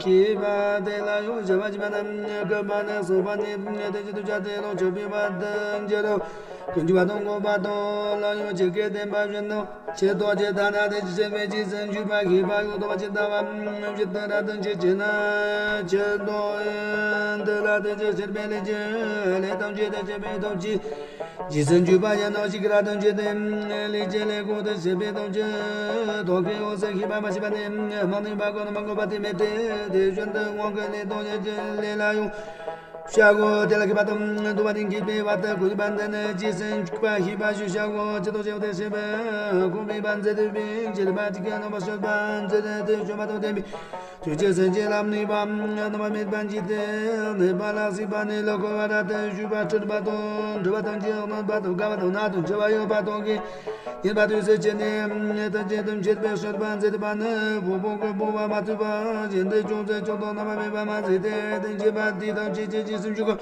ཤེས་པ་དེ་ལ་ཡང་ཞེས་པ་ཞེས་པ་ནི། བསྐལ་པ་ལས་སོགས་པ་ནི་དེ་ཉིད་དུ་ཤར་ཏེ་ལོངས་སྤྱོད་པའི་བར་དུ་འགྱུར་རོ། ཀུན་འབྱུང་བ་དང་འགོག་པ་དང་ལོངས་སྤྱོད་ཀྱི་བསྟན་པ་བཞིན་དུ། ཇི་ལྟར་ཇི་ལྟར་ན་དེ་བཞིན་གཤེགས་པའི་རྗེས་སུ་འཇུག་པ་མཁས་པ་འོག་ཏུ་མ་ཇི་ལྟ་བ་བཞིན་དུ་རབ་ཏུ་འབྱེད་ཅེ་ན། ཇི་ལྟར་འདི་ལ་དེ་བཞིན་གཤེགས་པའི་ལས་ཀྱི་ལས་ཐམས་ཅད་དེ་བཞིན་པའི་སྟོབས་ཀྱིས་རྗེས་སུ་འཇུག་པ་ཡིན་ནོ་ཞེས་རབ་ཏུ་འབྱེད་དེ། ལས་ཀྱི་ལས་ཀུན་དེ་བཞིན་པའི་སྟོབས་ཀྱིས་རྟོག་གེ་འོད་གསལ་ཤེས་པ་མ་ཤེས་པ་ནི། མ་ནུས་པ་ཀུན་མ་འགོག་པ་དེ་མེད་དེ། དེ་བཞིན་དུ་ངོ་གི་ལས་དང་ཡན་ཆད་ལས་ལ་ཡང་བྱའོ། དེ་ལ་མཁས་པ་དང་མཐོ་བ་དང་མཁས་པའི་བར་དུ་འགོག་པ་འདི་ནི་རྗེས་སུ་འཇུག་པ་ཤེས་པ་ཞེས་བྱའོ། ཇི་ལྟར་ཇི་ལྟར་དེ་བཞིན་པའི་གོང་མའི་བར་མཛད་པའི་ཆེ་བ་དེ་གི་རྣམ་པར་དཔྱོད་པ་མཛད་དེ་དེ་དཔྱོད་པ་དང་ལྡན་པའི་ཆོས་ཀྱི་སེམས་ཀྱི་ལམ་ནུས་པ་རྣམ་པར་མེད་པ་འཇིག་རྟེན་གནས་པ་ལ་སྲིད་པ་ནས་ལོག་གོ་བ་རབ་ཏུ་ཞུགས་པ་སྲིད་པ་དང་འཁྲུལ་པ་དང་བཅས་རྣམ་པ་དང་དགའ་བ་དང་ན་དང་འཆི་བ་ཡོད་པ་དང་གི་ཉེས་པ་དུས་སུ་ཅི་ནས་ཐམས་ཅད་དུ་མཆེད་པའི་སྲིད་པ་མཛད་པ་ནི་འཕགས་པ་ཀུན་སྤོང་བ་མ་ཐུབ་པ་བཞིན་དུ་ཅུང་ཟད་ཀྱང་དོན་རྣམ་པར་མེད་པ་མ་ཟད་དེ་དེ་མཆེད་པ་དེ་ཐམས་ཅད་ཀྱི་རྗེས་སུ་འཇུག་གོ།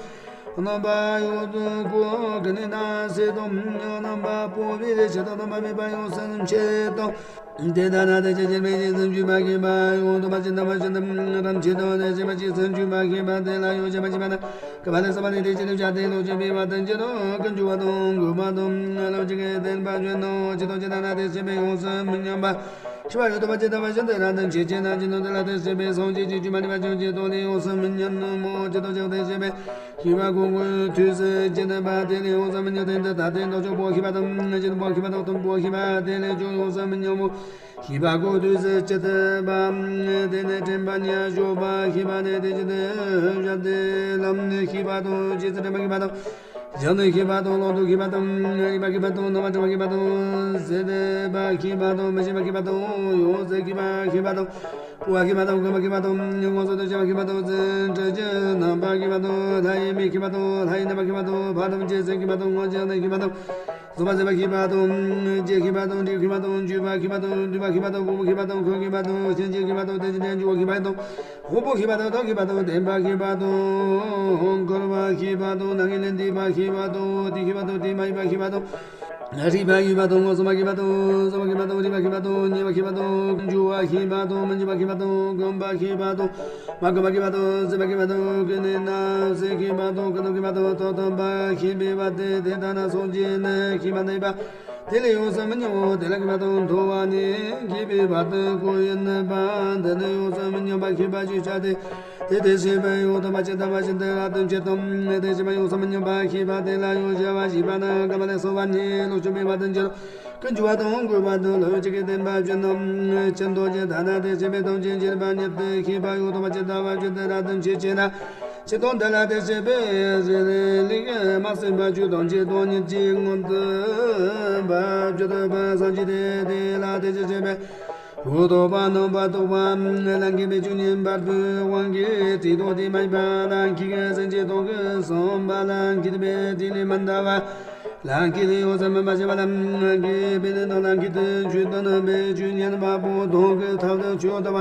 རྣམ་པ་ཡོངས་སུ་བསྐོར་གི་ནི་ན་སེ་དང་། རྣམ་པ་སྤོ་བའི་ཆེད་དང་། རྣམ་པ་མེད་པ་ཡོངས་སུ་མཆེད་དང་། དེ་ལྟ་ན་དེ་ཕྱིར་སྤྱད་པའི་རྗེས་སུ་འཇུག་པ་ཤེས་པ་ཡོངས་སུ་མ་ཆད་ལྟ་བ་བཞིན་དུ། ཐམས་ཅད་དང་དེ་ཕྱིར་སྤྱད་པའི་རྗེས་སུ་འཇུག་པ་ཤེས་པ་དེ་ལ་ཡང་བཤད་པ་ཞེས་པ་ན། བསྐལ་པ་ལས་གསུངས་པ་ནི་དེ་ཕྱིར་བཤད་དེ། ལོངས་སྤྱོད་པའི་བར་དུ་འགྱུར་རོ། ཀུན་འབྱུང་བ་དང་འགོག་པ་དང་ལོངས་སྤྱོད་ཀྱི་བདེན་པ་བརྗོད་ནོ། ཇི་ལྟར་ཇི་ལྟ་ན་དེ་ཕྱིར་སྤྱད་པའི་ཡོངས་སུ་མི་ཉམས་པ་ཤེས་པ་ཡོད་དོ། ཇི་ལྟ་བ་ཞིག་དེ་ལ་དེ་ཕྱིར་སྤྱད་ན་ཇི་ལྟར་དེ་ལ་དེ་ཕྱིར་སྤྱད་པའི་སངས་རྒྱས་ཀྱི་ཆོས་མ་ནུས་པ་ཅན་གྱི་དོན་ལས་ཡོངས་སུ་མི་ཉམས་ནོ། ཇི་ལྟར་ཇི་ལྟར་དེ་ཕྱིར་སྤྱད་པའི་ཤེས་པ་ཀུན་གོང་དུས་སུ་ཇི་ལྟ་བ་དེ་ལས་ཡོངས་སུ་མི་ཉམས་ཏེ། འདི་ལྟ་སྟེ་ལྟོ་ཆོས་པོ་ཤེས་པ་དང་། སྤྱི་དོན་པོ་ཤེས་པ་དང་། སྟོན་པོ་ཤེས་པ་དེ་ལས་ཀྱང་ཡོངས་སུ་མི་ཉམས་མོ། ཤེས་པ་ཀུན་དུས་སུ་ཇི་ལྟ་བ། དེ་ནས་དྲན་པ་ཉིད་གཞོལ་བ་ཤེས་པ་ནི་དེ་བཞིན་དུ་བཤད་དེ། ལམ་ནི་ཤེས་པ་དང་། རྗེས་སུ་དྲན་པ་ཤེས་པ་དང་། བྱང་ནི་ཤེས་པ་དང་། ལོག་རྟོག་ཤེས་པ་དང་། རིག་པ་ཤེས་པ་དང་། རྣམ་པར་གྲོལ་བ་ཤེས་པ་དང་། ཟད་པ་ཤེས་པ་དང་། མི་ཤེས་པ་ཤེས་པ་དང་། ཡོངས་སུ་ཤེས་པ་ཤེས་པ་དང་། སྤོང་བ་ཤེས་པ་དང་། བསྒོམ་པ་ཤེས་པ་དང་། མངོན་སུམ་དུ་བྱ་བ་ཤེས་པ་དང་། ཚུལ་ཁྲིམས་ཀྱི་རྣམ་པ་ཤེས་པ་དང་། ལྷ་ཡི་མིག་ཤེས་པ་དང་། ལྷ་ཡི་རྣམ་པ་ཤེས་པ་དང་། ཕ་རོལ་ཏུ་ཕྱིན་ཤེས་པ་དང་། སྔོན་ཆད་ནི་ཤེས་པ་དང་། བཟོད་པ་ཟད་པ་ཤེས་པ་དང་། བྱེད་ཤེས་པ་དང་། སྒྲིབ་ཤེས་པ་དང་། འཇུག་པ་ཤེས་པ་དང་། འཇུག་པ་ཤེས་པ་དང་། འཁོར་ཤེས་པ་དང་། ཤེས་བྱེད་ཤེས་པ་དང་། དེ་བཞིན་དུ་འཇུག་པ་ཤེས་པ་དང་། དབང་པོ་ཤེས་པ་དང་། རྟོག་ཤེས་པ་དང་། བརྟེན་པ་ཤེས་པ་དང་། འཁོར་བ་ཤེས་པ་དང་། ནམ་མཁའི་ལས་འདས་པ་ཤེས་པ་དང་། དུས་ཤེས་པ་དང་། དུས་མ་ཡིན་པ་ཤེས་པ་དང་། རིག་པ་ཤེས་པ་དང་། མངོན་སུམ་པ་ཤེས་པ་དང་། གསུམ་པ་ཤེས་པ་དང་། རིག་པ་ཤེས་པ་དང་། ཉེ་བ་ཤེས་པ་དང་། འབྱུང་བ་ཤེས་པ་དང་། མི་འབྱུང་བ་ཤེས་པ་དང་། བསྒོམ་པ་ཤེས་པ་དང་། མ་བསྒོམ་པ་ཤེས་པ་དང་། ཟད་པ་ཤེས་པ་དང་། ཀུན་ནས་བསྣམས་ཤེས་པ་དང་། ཀུན་རྫོབ་ཤེས་པ་དང་། ཐོབ་ཐང་པ་ཤེས་པའི་བར་དུ། དེ་ལྟ་ན་སངས་རྒྱས་ནི་ཤེས་པ་ནུས་པ་དེ་ལས་ཡོངས་སུ་མི་ཉམས་མོ། དེ་ལ་ཤེས་པ་དང་། མཐོང་བ་ནི་ཤེས་པའི་བར་དུ་ཀུན་ཡོད་ནུས་པ་འདི་ནི་ཡོངས་སུ་མི་ཉམས་པ་ཤེས་པ་ཞེས་བྱ་སྟེ། དེ་དེ་ཤེས་པའི་ཡུལ་དུ་མ་སྐྱེས་ལྟ་བུ་ཞིག་དེ་ལ་དོན་བྱེད་དོ། དེ་ཤེས་པ་ཡོངས་སུ་མི་ཉམས་པ་ཤེས་པ་དེ་ལ་ཡང་བཤད་པ་ཞེས་པ་ན། བསྐལ་པ་ལས་གསུངས་པ་ནི་ལོངས་སྤྱོད་པའི་བར་དུ་འགྱུར་རོ། ཀུན་འབྱུང་བ་དང་འགོག་པ་དང་ལོངས་སྤྱོད་ཀྱི་བདེན་པ་བརྗོད་ནོ། ཇི་ལྟར་ཇི་ལྟ་ན་དེ་ཤེས་པའི་ཐམས་ཅད་མཁྱེན་པ་ཉིད་དུ་ཤེས་པ་ཡོད་དོ། ཇི་ལྟ་བ་ཞིག་དེ་ལ་དོན་བྱེད་ཅེ་ན། ཇི་ལྟར་དེ་ལ་དེ་ཤེས་པའི་རྗེས་ལས་མ་ཟིན་པ་ཆོས་ཐམས་ཅད་སྟོང་ཉིད་ཀྱི་ངང་དུ་བབ་ཀྱི་ཐོབ་པ་སངས་རྒྱས་ཏེ། དེ་ལ་དེ་ཅི་ཤེས་པའི་ཡུལ་དུ་བ་རྣམ་པར་རྟོག་པ་ལ་མཁས་པའི་ཆོས་ཉན་པ་པོའི་དབང་གིས་དེ་དང་དེ་མ་ཡིན་པ་ལ་མཁས་པའི་སེམས་ཅན་དག་གི་བསམ་པ་ལ་མཁས་པའི་དེ་ལས་མི་འདའ་བ་ལ་མཁས་ཏེ་ཡོངས་སུ་མི་སྨྲ་བྱ་བ་ལ་མཁས་པའི་ལས་དང་ལ་མཁས་ཏེ་ཆོས་དང་རྣམ་པའི་ཆོས་ཉན་པ་པོ་དག་གི་ཐབས་དང་ཆོས་ཐོབ་པ་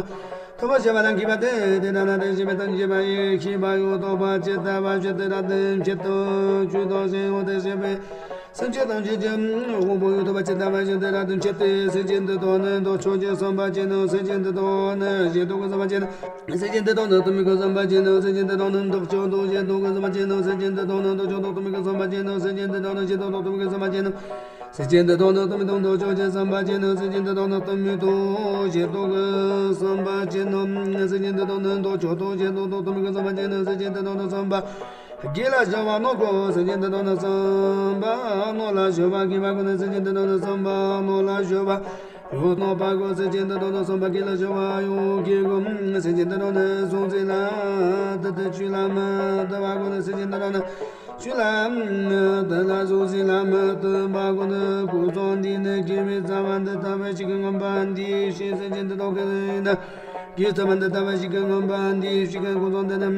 ཐོབ་པར་བྱ་བ་ལ་མཁས་པ་སྟེ། དེ་ལྟ་ན་དེ་ཤེས་པའི་ཐམས་ཅད་པ་ཡི་ཤེས་པ་ཡོད་དོ། ཇི་ལྟ་བ་ཞིག་དེ་ལ་དོན་བྱེད་དོ། ཆོས་དང་ཞེན་ཡང་དེ་ཤེས་པའི་སེམས་ཅན་ཐམས་ཅད་ཀྱི་དབང་པོ་ཡོད་དོ། ཇི་ལྟ་བ་ཞིག་དེ་ལ་དོན་བྱེད་དེ། སེམས་ཅན་འདི་དག་ནི་ལྡོག་ཕྱོགས་ཀྱི་བསམ་པ་ཅན་ནོ། སེམས་ཅན་འདི་དག་ནི་ཞེ་སྡང་གི་བསམ་པ་ཅན་ནོ། སེམས་ཅན་འདི་དག་ནི་དམིགས་གི་བསམ་པ་ཅན་ནོ། སེམས་ཅན་འདི་དག་ནི་ལྡོག་ཕྱོགས་དང་ཞེ་སྡང་གི་བསམ་པ་ཅན་ནོ། སེམས་ཅན་འདི་དག་ནི་ལྡོག་ཕྱོགས་དང་དམིགས་གི་བསམ་པ་ཅན་ནོ། སེམས་ཅན་འདི་དག་ནི་ཞེ་སྡང་དང་དམིགས་གི་བསམ་པ་ཅན་ནོ། སེམས་ཅན་འདི་དག་ནི་དམིགས་དང་ལྡོག་ཕྱོགས་ཀྱི་བསམ་པ་ཅན་ནོ། སེམས་ཅན་འདི་དག་ནི་དམིགས་དང་ཞེ་སྡང་གི་བསམ་པ་ཅན་ནོ། སེམས་ཅན་འདི་དག་ནི་ལྡོག་ཕྱོགས་དང་ཞེ་སྡང་དང་དམིགས་གི་བསམ་པ་ཅན་ནོ། སེམས་ཅན་འདི་དག་ནི་བསམ་པ་དགེ་ལ་སྦྱོར་བ་རྣམས་ཀུན། སེམས་ཅན་འདི་དག་ནི་བསམ་པ་རྣམས་ལ་སྦྱོར་བ་དགེ་བ་ཀུན། སེམས་ཅན་འདི་དག་ནི་བསམ་པ་རྣམས་ལ་སྦྱོར་བ་ཡང་རྣམ་པ་ཀུན། སེམས་ཅན་འདི་དག་ནི་བསམ་པ་དགེ་ལ་སྦྱོར་བ་ཡང་དགེ་ཀུན། སེམས་ཅན་འདི་དག་ནི་བཟང་ཟེར་ལ་དད་དེ་ཆོས་ལ་མི་དད་པ་ཀུན། སེམས་ཅན་འདི་དག་ནི་ཆོས་ལ་དད་ལ་བཟང་ཟེར་ལ་མི་དད་པ་ཀུན། ཀུན་བཟང་འདི་ནི་དགེ་བའི་རྩ་བ་འདི་ལྟ་བུ་ཞིག་གི་མངོན་པ་འདི་ཤེས། སེམས་ཅན་འདི་དག་གི་ནི་དགེ་ལྟ་བུ་འདི་ལྟ་བུ་ཞིག་གི་མངོན་པ་འདི་ཞིག་གི་ཀུན་བཟང་འདི་ནི་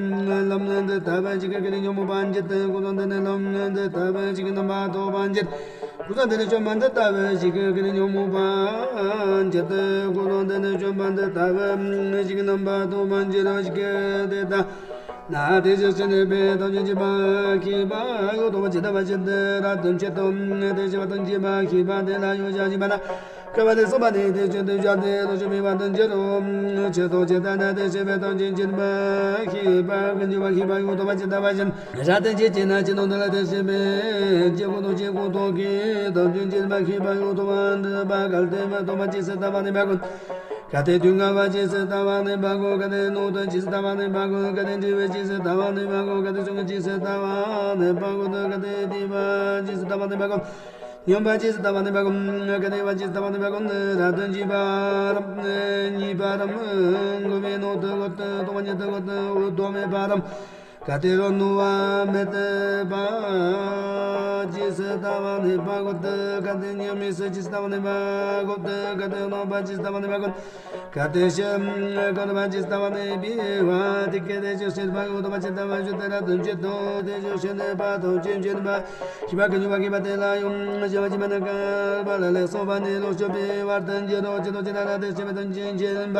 ལམ་ནི་འདི་ལྟ་བུ་ཞིག་གི་ཀུན་ནས་ཉོན་མོངས་པ་འགྱུར་ཏེ། ཀུན་བཟང་འདི་ནི་ལམ་ནི་འདི་ལྟ་བུ་ཞིག་གི་རྣམ་པར་རྟོག་པ་འགྱུར། ཀུན་བཟང་འདི་ནི་བཅོམ་པ་འདི་ལྟ་བུ་ཞིག་གི་ཀུན་ནས་ཉོན་མོངས་པ་འགྱུར་ཏེ། ཀུན་བཟང་འདི་ནི་བཅོམ་པ་འདི་ལྟ་བུ་ཞིག་གི་རྣམ་པར་རྟོག་པ་འགྱུར་རོ། ཞིག་གི་དེ་ལྟ་ན་དེ་ཕྱིར་སྤྱད་པའི་ཐམས་ཅད་མཁྱེན་པ་ཤེས་པ་ཡོད་དོ། ཇི་ལྟ་བ་ཞིག་དེ་ལ་དོན་བྱེད་དོ། དེ་ཤེས་པ་དང་མཁྱེན་པ་ཤེས་པ་དེ་ལ་ཡང་བཤད་ཅེས་པ་ན། བསྐལ་པ་ལས་གསུངས་པ་ནི་དེ་བཞིན་དུ་བཤད་དེ། ལོངས་སྤྱོད་པའི་བར་དུ་འགྱུར་རོ། ཇི་ལྟར་ཇི་ལྟ་ན་དེ་ཤེས་པའི་ཐམས་ཅད་མཁྱེན་པ་ཤེས་པ་ཀུན་འབྱུང་བ་ཤེས་པ་ཡོད་དོ། ཇི་ལྟ་བ་ཞིག་དེ་ལ་དོན་བྱེད་ཅེ་ན། ཇི་ལྟར་དེ་ལ་དེ་ཤེས་པའི་རྗེས་འགོག་དང་རྗེས་འགོག་དག་གི་ཐམས་ཅད་མཁྱེན་པ་ཤེས་པ་ཡོད་དོ། འདུས་པ་གལ་ཏེ་མི་རྟག་པ་ཇི་སྲིད་ལྟ་བ་ནུས་པ་ཀུན། གལ་ཏེ་དུས་ངེས་པ་ཇི་སྲིད་ལྟ་བ་ནུས་པ་ཀུན། གལ་ཏེ་སྣང་སྟོང་ཇི་སྲིད་ལྟ་བ་ནུས་པ་ཀུན། གལ་ཏེ་འབྲས་བུ་ཇི་སྲིད་ལྟ་བ་ནུས་པ་ཀུན། གལ་ཏེ་ཚུལ་ཁྲིམས་ཇི་སྲིད་ལྟ་བ་ནུས་པ་ཀུན། གལ་ཏེ་སྡིག་པ་ཇི་སྲིད་ལྟ་བ་ནུས་པ་ཀུན། ཉམས་པ་ཇི་སྲིད་ལྟ་བ་ནུས་པ་ཀུན། གལ་ཏེ་བར་ཆད་ཇི་སྲིད་ལྟ་བ་ནུས་པ་ཀུན། རབ་ཏུ་འཇིགས་པ་རམ། གཉིད་པ་རམ། འགོག་པའི་ནང་དུ་འགོག་ཏུ། སྟོང་པ་ཉིད་དུ་འགོག་ཏུ། འོད་དུ་མེད་པ་རམ། གལ་ཏེ་རང་སྣང་བ་མི་རྟག་པ། ཇི་སྲིད་ལྟ་བ་ནུས་པ་ཀུན་ཏུ། གལ་ཏེ་གཉིས་མེད་སྲིད་ཇི་སྲིད་ལྟ་བ་ནུས་པ་ཀུན་ཏུ། གལ་ཏེ་རྣམ་པ་ཇི་སྲིད་ལྟ་བ་ནུས་པ་ཀུན་ཏུ། གལ་ཏེ་ཕྱིར་མི་འཁོར་བ་ཇི་སྲིད་ལྟ་བ་ནུས་པའི་བར། དེ་སྐད་དེ་ཇི་སྲིད་པ་ཡོད་པ་ཇི་ལྟ་བ་བཞིན་དེ་ལ་དོན་བྱེད་དོ། དེ་ཇི་སྲིད་ནུས་པ་ཐམས་ཅད་མཁྱེན་པ་ཤེས་པ་ཀུན་གྱི་བ་ཤེས་པ་དེ་ལ་ཡང་ཞི་བ་ཇི་མ་ན་བསྐལ་པ་ལ་ལེགས་གསུངས་པ་ནི་ལོངས་སྤྱོད་པའི་བར་དུ་འགྱུར་རོ། ཇི་ལྟར་ཇི་ལྟར་ན་དེ་སྲིད་པ་དོན་ཅན་མཁྱེན་པ།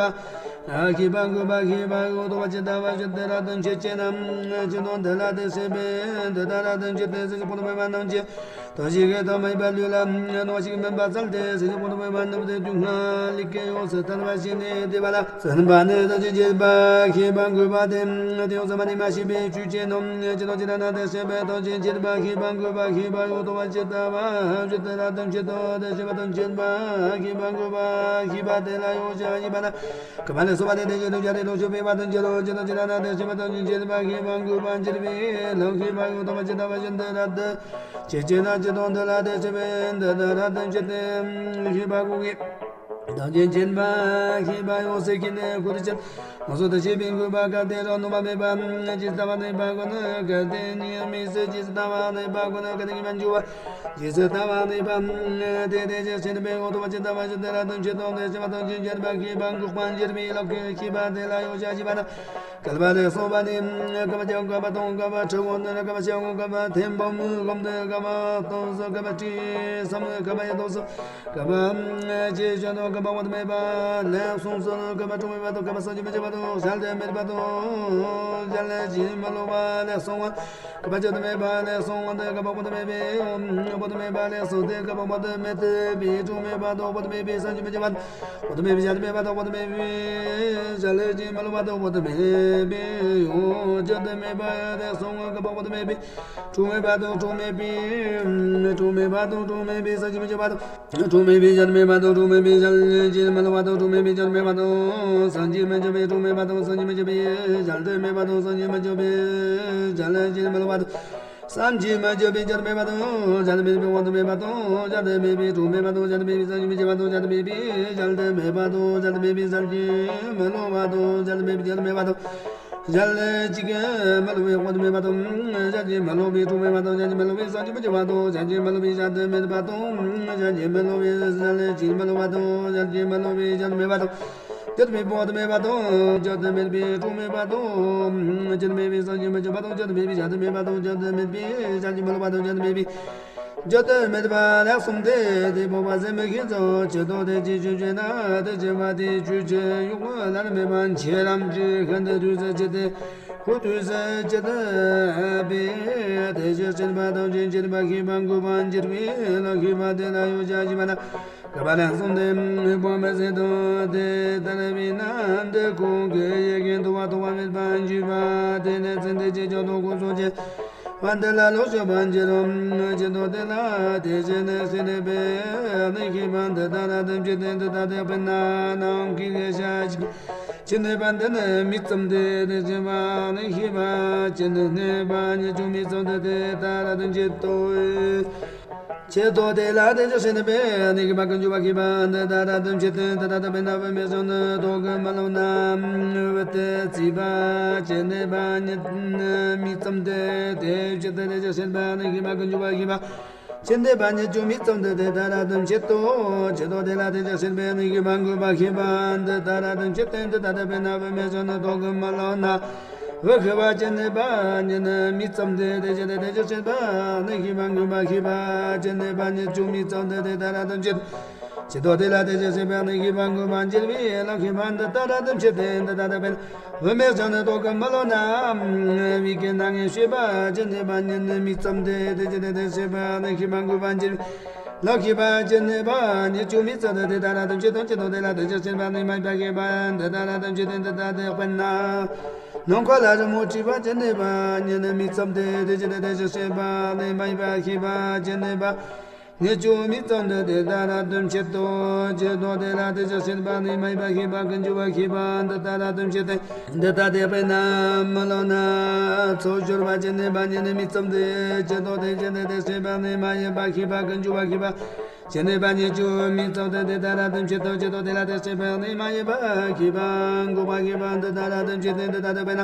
ཤེས་པ་ཀུན་པ་ཤེས་པ་ཡོད་པ་ཇི་ལྟ་བ་བཞིན་དེ་ལ་དོན་བྱེད་ཅེ་ན། ཇི་ལྟར་དེ་ལ་དེ་སྲིད་པའི་དེ་ལྟར་དོན་བྱེད་དེ་སྲིད་པའི་གོང་དུ་སྨོས་པ་རྣམས་ཀྱི་དོན་ཞིག་གི་དོན་མ་ཡིན་པ་ལུས་ལ་སྣང་བ་ཞིག་མིན་པ་བཙལ་ཏེ་སྲིད་པའི་གོང་དུ་སྨོས་པ་རྣམས་དེ་དུས་སྔ་ལས་ཀྱི་ཡོངས་སུ་ཐར་བ་ཞིག་ནི་དེ་བ་ལ། སེམས་པ་ནི་དོན་ཅན་མཁྱེན་པ་ཤེས་པ་ཀུན་པ་སྟེ། དེ་ཡོངས་སུ་མ་ནུས་མ་ཤེས་པའི་ཆོས་ཅན་ནོ། ཇི་ལྟར་ཇི་ལྟར་ན་དེ་སྲིད་པའི་དོན་ཅན་མཁྱེན་པ་ཤེས་པ་ཀུན་པ་ཤེས་པ་ཡོད་པ་ཇི་ལྟ་བ་བཞིན་དེ་ལ་དོན་བྱེད་དོ། དེ་སྲིད་པ་དོན་བྱེད་པ་ཤེས་པ་ཀུན་པ་ཤེས་པ་དེ་ལ་ཡང་ཞི་བ་ཞེས་པ་ན། ཀུན་པ་ལ་སོགས་པ་སྟེ་དེ་བཞིན་དུ་སྦྱར་ཏེ་ལོངས་སྤྱོད་པའི་བར་དུ་འགྱུར་རོ། ཇི་ལྟར་ཇི་ལྟར་ན་དེ་སྲིད་པ་དོན་ཅན་མཁྱེན་པ་ཤེས་པ་ཀུན་པ་འགྱུར་བའི་ལམ་ཤེས་པ་ཡོད་པ་ཇི་ལྟ་བ་བཞིན་དེ་ལ་དོན་བྱེད་ཅེ་ན། ཇི་ལྟར་དེ་ལ་དེ་སྲིད་པའི་དེ་ལྟར་དོན་བྱེད་དེ་ཤེས་པ་ཀུན་གྱི་དོན་ཅན་མཁྱེན་པ་ཤེས་པ་ཡོངས་སུ་མཁྱེན་ནས་ཁོ་དོན་ཅན་ངོ་སོ་དང་བཅས་པའི་ཀུན་པ་གལ་ཏེ་རང་སྣང་བ་མེད་པ་ཇི་ལྟ་བ་ནུས་པ་ཀུན། གལ་ཏེ་གཉིས་མེད་སྲིད་ཇི་ལྟ་བ་ནུས་པ་ཀུན། གལ་ཏེ་གཉིས་མེད་འགྱུར་བ་ཇི་སྲིད་ལྟ་བ་ནུས་པ། དེ་དེ་ཇི་སྲིད་པའི་འོག་ཏུ་བ་ཇི་ལྟ་བ་ཇི་ལྟར་དོན་བྱེད་དོ། དེ་སྲིད་པ་དོན་ཅན་མཁྱེན་པ་ཤེས་པ་འགོག་པ་འགྱུར་བའི་ལམ་ཤེས་པ་དེ་ལ་ཡང་ཞི་བ་ཞེས་པ་ན། བསྐལ་པ་ལ་སོགས་པ་ནི། བསྐལ་པ་བརྒྱ་བསྐལ་པ་སྟོང་བསྐལ་པ་ཁྲི་འོ་ན་བསྐལ་པ་ཞེ་འོ་བསྐལ་པ་ཐེར་འབུམ་འབུམ་སྟེ་བསྐལ་པ་སྟོང་གསུམ་བསྐལ་པ་ཁྲི་གསུམ་བསྐལ་པ་ཡང་སྟོང་གསུམ་བསྐལ་པ་ཇི་བཞིན་དུ་བསྐལ་པ་དབྱེར་མེད་པ་ལས་གསུངས་སོ། བསྐལ་པ་གྲངས་མེད་པ་དང་བསྐལ་པ་བསམ་གྱིས་མི་ཁྱབ་པ་དང་གཞལ་དུ་མེད་པ་དང་གཞལ་བྱེད་མི་སླུ་བ་ལས་གསུངས། བསྐལ་པ་བརྗོད་དུ་མེད་པ་ལས་གསུངས་ཏེ། བསྐལ་པ་དབྱེར་མེད་པའི་དབྱེར་མེད་པ་ལས་གསུངས་ཏེ། བསྐལ་པ་དབྱེར་མེད་པའི་གྲངས་མེད་པ་དང་དབྱེར་མེད་པའི་བསམ་གྱིས་མི་ཁྱབ་པ། དབྱེར་མེད་པའི་གཞལ་དུ་མེད་པ་དང་དབྱེར་མེད་པའི་གཞལ་བྱེད་མི་སླུ་བ་དང་དབྱེར་མེད་པའི་ཡང་བརྗོད་དུ་མེད་པ་ལས་གསུངས། བསྐལ་པ་དབྱེར་མེད་པའི་གྲངས་མེད་པ་དང་གྲངས་མེད་པའི་གྲངས་མེད་པ་དང་གྲངས་མེད་པའི་བསམ་གྱིས་མི་ཁྱབ་པ་དང་། གྲངས་མེད་པའི་གཞལ་དུ་མེད་པ་དང་། གྲངས་མེད་པའི་གཞལ་བྱེད་མི་སླུ་བ་དང་། གྲངས་མེད་པའི་བརྗོད་དུ་མེད་པ་དང་། བསམ་གྱིས་མི་ཁྱབ་པའི་གྲངས་མེད་པ་དང་། བསམ་གྱིས་མི་ཁྱབ་པའི་གཞལ་དུ་མེད་པ་དང་། བསམ་གྱིས་མི་ཁྱབ་པའི་གཞལ་བྱེད་མི་སླུ་བ་དང་། བསམ་གྱིས་མི་ཁྱབ་པའི་བརྗོད་དུ་མེད་པ་དང་། བརྗོད་དུ་མེད་པའི་དབྱེར་དུ་མེད་པ་དང་། བརྗོད་དུ་མེད་པའི་གྲངས་མེད་པ་དང་། བརྗོད་དུ་མེད་པའི་བསམ་གྱིས་མི་ཁྱབ་པ་དང་། བརྗོད་དུ་མེད་པའི་གཞལ་དུ་མེད་པ་དང་། བརྗོད་དུ་མེད་པའི་བསམ་གྱིས་མི་སླུ་བ་དང་། བརྗོད་དུ་མེད་པའི་བརྗོད་དུ་མེད་པ་དང་། གཞལ་བྱེད་མི་སླུ་བའི་དབྱེར་དུ་མེད་པ་དང་། གཞལ་བྱེད་མི་སླུ་བའི་གྲངས་མེད་པ་དང་། གཞལ་བྱེད་མི་སླུ་བའི་བསམ་གྱིས་མི་ཁྱབ་པ་དང་། གཞལ་བྱེད་མི་སླུ་བའི་གཞལ་དུ་མེད་པ་དང་། གཞལ་བྱེད་མི་སླུ་བའི་གཞལ་བྱེད་མི་སླུ་བ་དང་། གཞལ་བྱེད་མི་སླུ་བའི་བརྗོད་དུ་མེད་པ་དང་། བརྗོད་དུ་མེད་པའི་དབྱེར་དུ་མེད་པ་དང་། བརྗོད་དུ་མེད་པའི་གྲངས་མེད་པ་དང་། བརྗོད་དུ་མེད་པའི་བསམ་གྱིས་མི་ཁྱབ་པ་དང་། བརྗོད་དུ་མེད་པའི་གཞལ་དུ་མེད་པ་དང་། བརྗོད་དུ་མེད་པའི་གཞལ་བྱེད་མི་སླུ་བ་དང་། བརྗོད་དུ་མེད་པའི་བརྗོད་དུ་མེད་པ་ལས་གསུངས་ཏེ། དེ་འཕགས་པ་སྲས་མོ་ཤིང་རྩ་ཆེ་དོ། དེ་ཅིའི་ཕྱིར་ཞེ་ན། དེ་ཕྱིར་བ་དེའི་ཆོས་ཅན་ཡོངས་སུ་བླ་ན་མེད་པ་ཆེས་རབ་ཅིང་ཤིན་ཏུ་ཐོས་སུ་ཆེ་སྟེ། ཧུ་ཐོས་སུ་ཆེ་སྟེ་སྦས། དེ་ཕྱིར་ཤེས་པ་ཐམས་ཅད་མཁྱེན་པ་ཤེས་པ་འགོག་པ་འགྱུར་བའི་ལམ་ཤེས་པ་དེ་ལ་ཡང་ཞི་བ་ཞེས་པ་ན། བསྐལ་པ་ལས་གསུངས་ཏེ། འཕགས་པ་སྲས་དང་དེ་ལྟར་བས་ན། འདི་ཁོང་གི་ཡི་གེ་འདུལ་བ་ཐོགས་པ་མེད་པར་འཇུག་པ། དེ་ནས་ཚེ་འདི་ཕྱིར་བྱང་དུ་འཁོར་སོགས་ཀྱི་བར་འདི་ལ་ལོངས་སྤྱོད་པར་འགྱུར་རོ། ཇི་ལྟར་དེ་ལ་དེ་བཞིན་ནི་སྲིད་པའི་ནི་ཤེས་པ་འདི་ལྟར་དམ་བཅས་ཏེ། འདི་ལྟ་སྟེ་དཔེར་ན་ནམ་མཁའི་ཤར་ཕྱིན་གྱི་ནུས་པ་འདི་ནི་མིག་ཙམ་སྟེ། དེ་བཞིན་པ་ནི་ཤེས་པ་ཅན་ནི་ནུས་པ་ཉིད་ཀྱང་མིག་ཙམ་སྟེ། དེ་ལྟར་དམ་བཅས་ཏོ། ཇི་ལྟར་དེ་ལ་དེ་བཞིན་གཤེགས་པའི་གནས་ཤེས་པ་ཀུན་འབྱུང་བ་ཤེས་པ་འདི་ལྟར་དམ་བཅས་ཏེ། འདི་ལྟ་སྟེ་དཔེར་ན་བུད་མེད་ཞིག་ནི་ཐོག་གི་མ་ལོང་ན་བུད་དེ་བརྩིགས་པ་ཅན་ནུས་པ་ཉིད་མིག་ཙམ་སྟེ། དེ་བཞིན་དེ་ལས་ཀྱང་གཤེགས་པའི་གནས་ཤེས་པ་ཀུན་འབྱུང་བ་ཤེས་པ་ཅན་ནུས་པ་ཉིད་ཀྱང་མིག་ཙམ་སྟེ། དེ་ལྟར་དམ་བཅས་ཏོ། ཇི་ལྟར་དེ་ལ་དེ་བཞིན་གཤེགས་པའི་གནས་ཤེས་པ་འགོག་པ་ཤེས་པ་འདི་ལྟར་དམ་བཅས་ཏེ། འདི་ལྟ་སྟེ་དཔེར་ན་བུད་མེད་ཞིག་ནི་ཐོག་གི་མ་ལོང་ན་བུད་ཤེས་པ་ཅན་ནུས་པ་ཉིད་མིག་ཙམ་སྟེ། དེ་བཞིན་དེ་ལས་ཀྱང་གཤེགས་པའི་གནས་ཤེས་པ་འགོག་པ་ཤེས་པ་ཅན་ནུས་པ་ཉིད་ཀྱང་མིག་ཙམ་སྟེ། དེ་ལྟར་དམ་བཅས་ཏོ། ཇི་ལྟར་དེ་ལ་དེ་བཞིན་གཤེགས་པའི་གནས་ཤེས་པ་འགོག་པ་འགྱུར་བའི་ལམ་ཤེས་པ་འདི་ལྟར་དམ་བཅས་ཏེ། འདི་ལྟ་སྟེ་དཔེར་ན་བུད་མེད་ཞིག་ནི་ཐོག་གི་མ་ལོང་ན་བུད་ཤེས་ན་ངན་སྤྱོད་པ་ཅན་ནུས་པ་ཉིད་མིག་ཙམ་སྟེ། དེ་བཞིན་དེ་ལས་གཤེགས་པའི་གནས་ཤེས་པ་འགོག་པ་འགྱུར་བའི་ལམ་ཤེས་པ་ཅན་ནུས་པ་ཉིད་ཀྱང་མིག་ཙམ་སྟེ། དེ་ལྟར་དམ་བཅས་ཏོ། ཇི་ལྟར་དེ་ལ་དེ་བཞིན་གཤེགས་པའི་གནས་མ་ཡིན་པ་ཤེས་པ་འདི་ལྟར་དམ་བཅས་ཏེ། འདི་ལྟ་སྟེ་དཔེར་ན་ནམ་མཁའ་ལ་རི་མོ་བྲིས་པ་ཅན་ནུས་པ་ཉིད་མིག་ཙམ་སྟེ། དེ་བཞིན་དེ་ལས་གཤེགས་པའི་གནས་མ་ཡིན་པ་ཤེས་པ་ཅན་ནུས་པ་ཉིད་ཀྱང་མིག་ཙམ་སྟེ། དེ་ལྟར་དམ་བཅས་ཏོ། ཇི་ལྟར་དེ་ལ་དེ་བཞིན་གཤེགས་པའི་གནས་མ་ཡིན་པ་ཤེས་པ་ཀུན་འབྱུང་བ་ཤེས་པ་འདི་ལྟར་དམ་བཅས་ཏེ། འདི་ལྟ་སྟེ་དཔེར་ན་མ་ལོང་ན་མཚོ་སྦྱོར་བ་ཅན་ནུས་པ་ཉིད་མིག་ཙམ་སྟེ། ཇི་ལྟར་དེ་བཞིན་དེ་ལས་གཤེགས་པའི་གནས་མ་ཡིན་པ་ཤེས་པ་ཀུན་འབྱུང་བ་ཤེས་པ་ བཅད་ནས་པ་ཉིད་བཅུ་མི་ཚོགས་ཏེ། དེ་ལྟར་དུ་མཆེད་དོ། མཆེད་དོ་དེ་ལ་དེ་བཞིན་པའི་གནས་མ་ཡིན་པ་ཤེས་པ་འགོག་པ་ཤེས་པ་འདི་ལྟར་དུ་མཆེད་དེ། འདི་ལྟར་དུ་དཔེར་ན་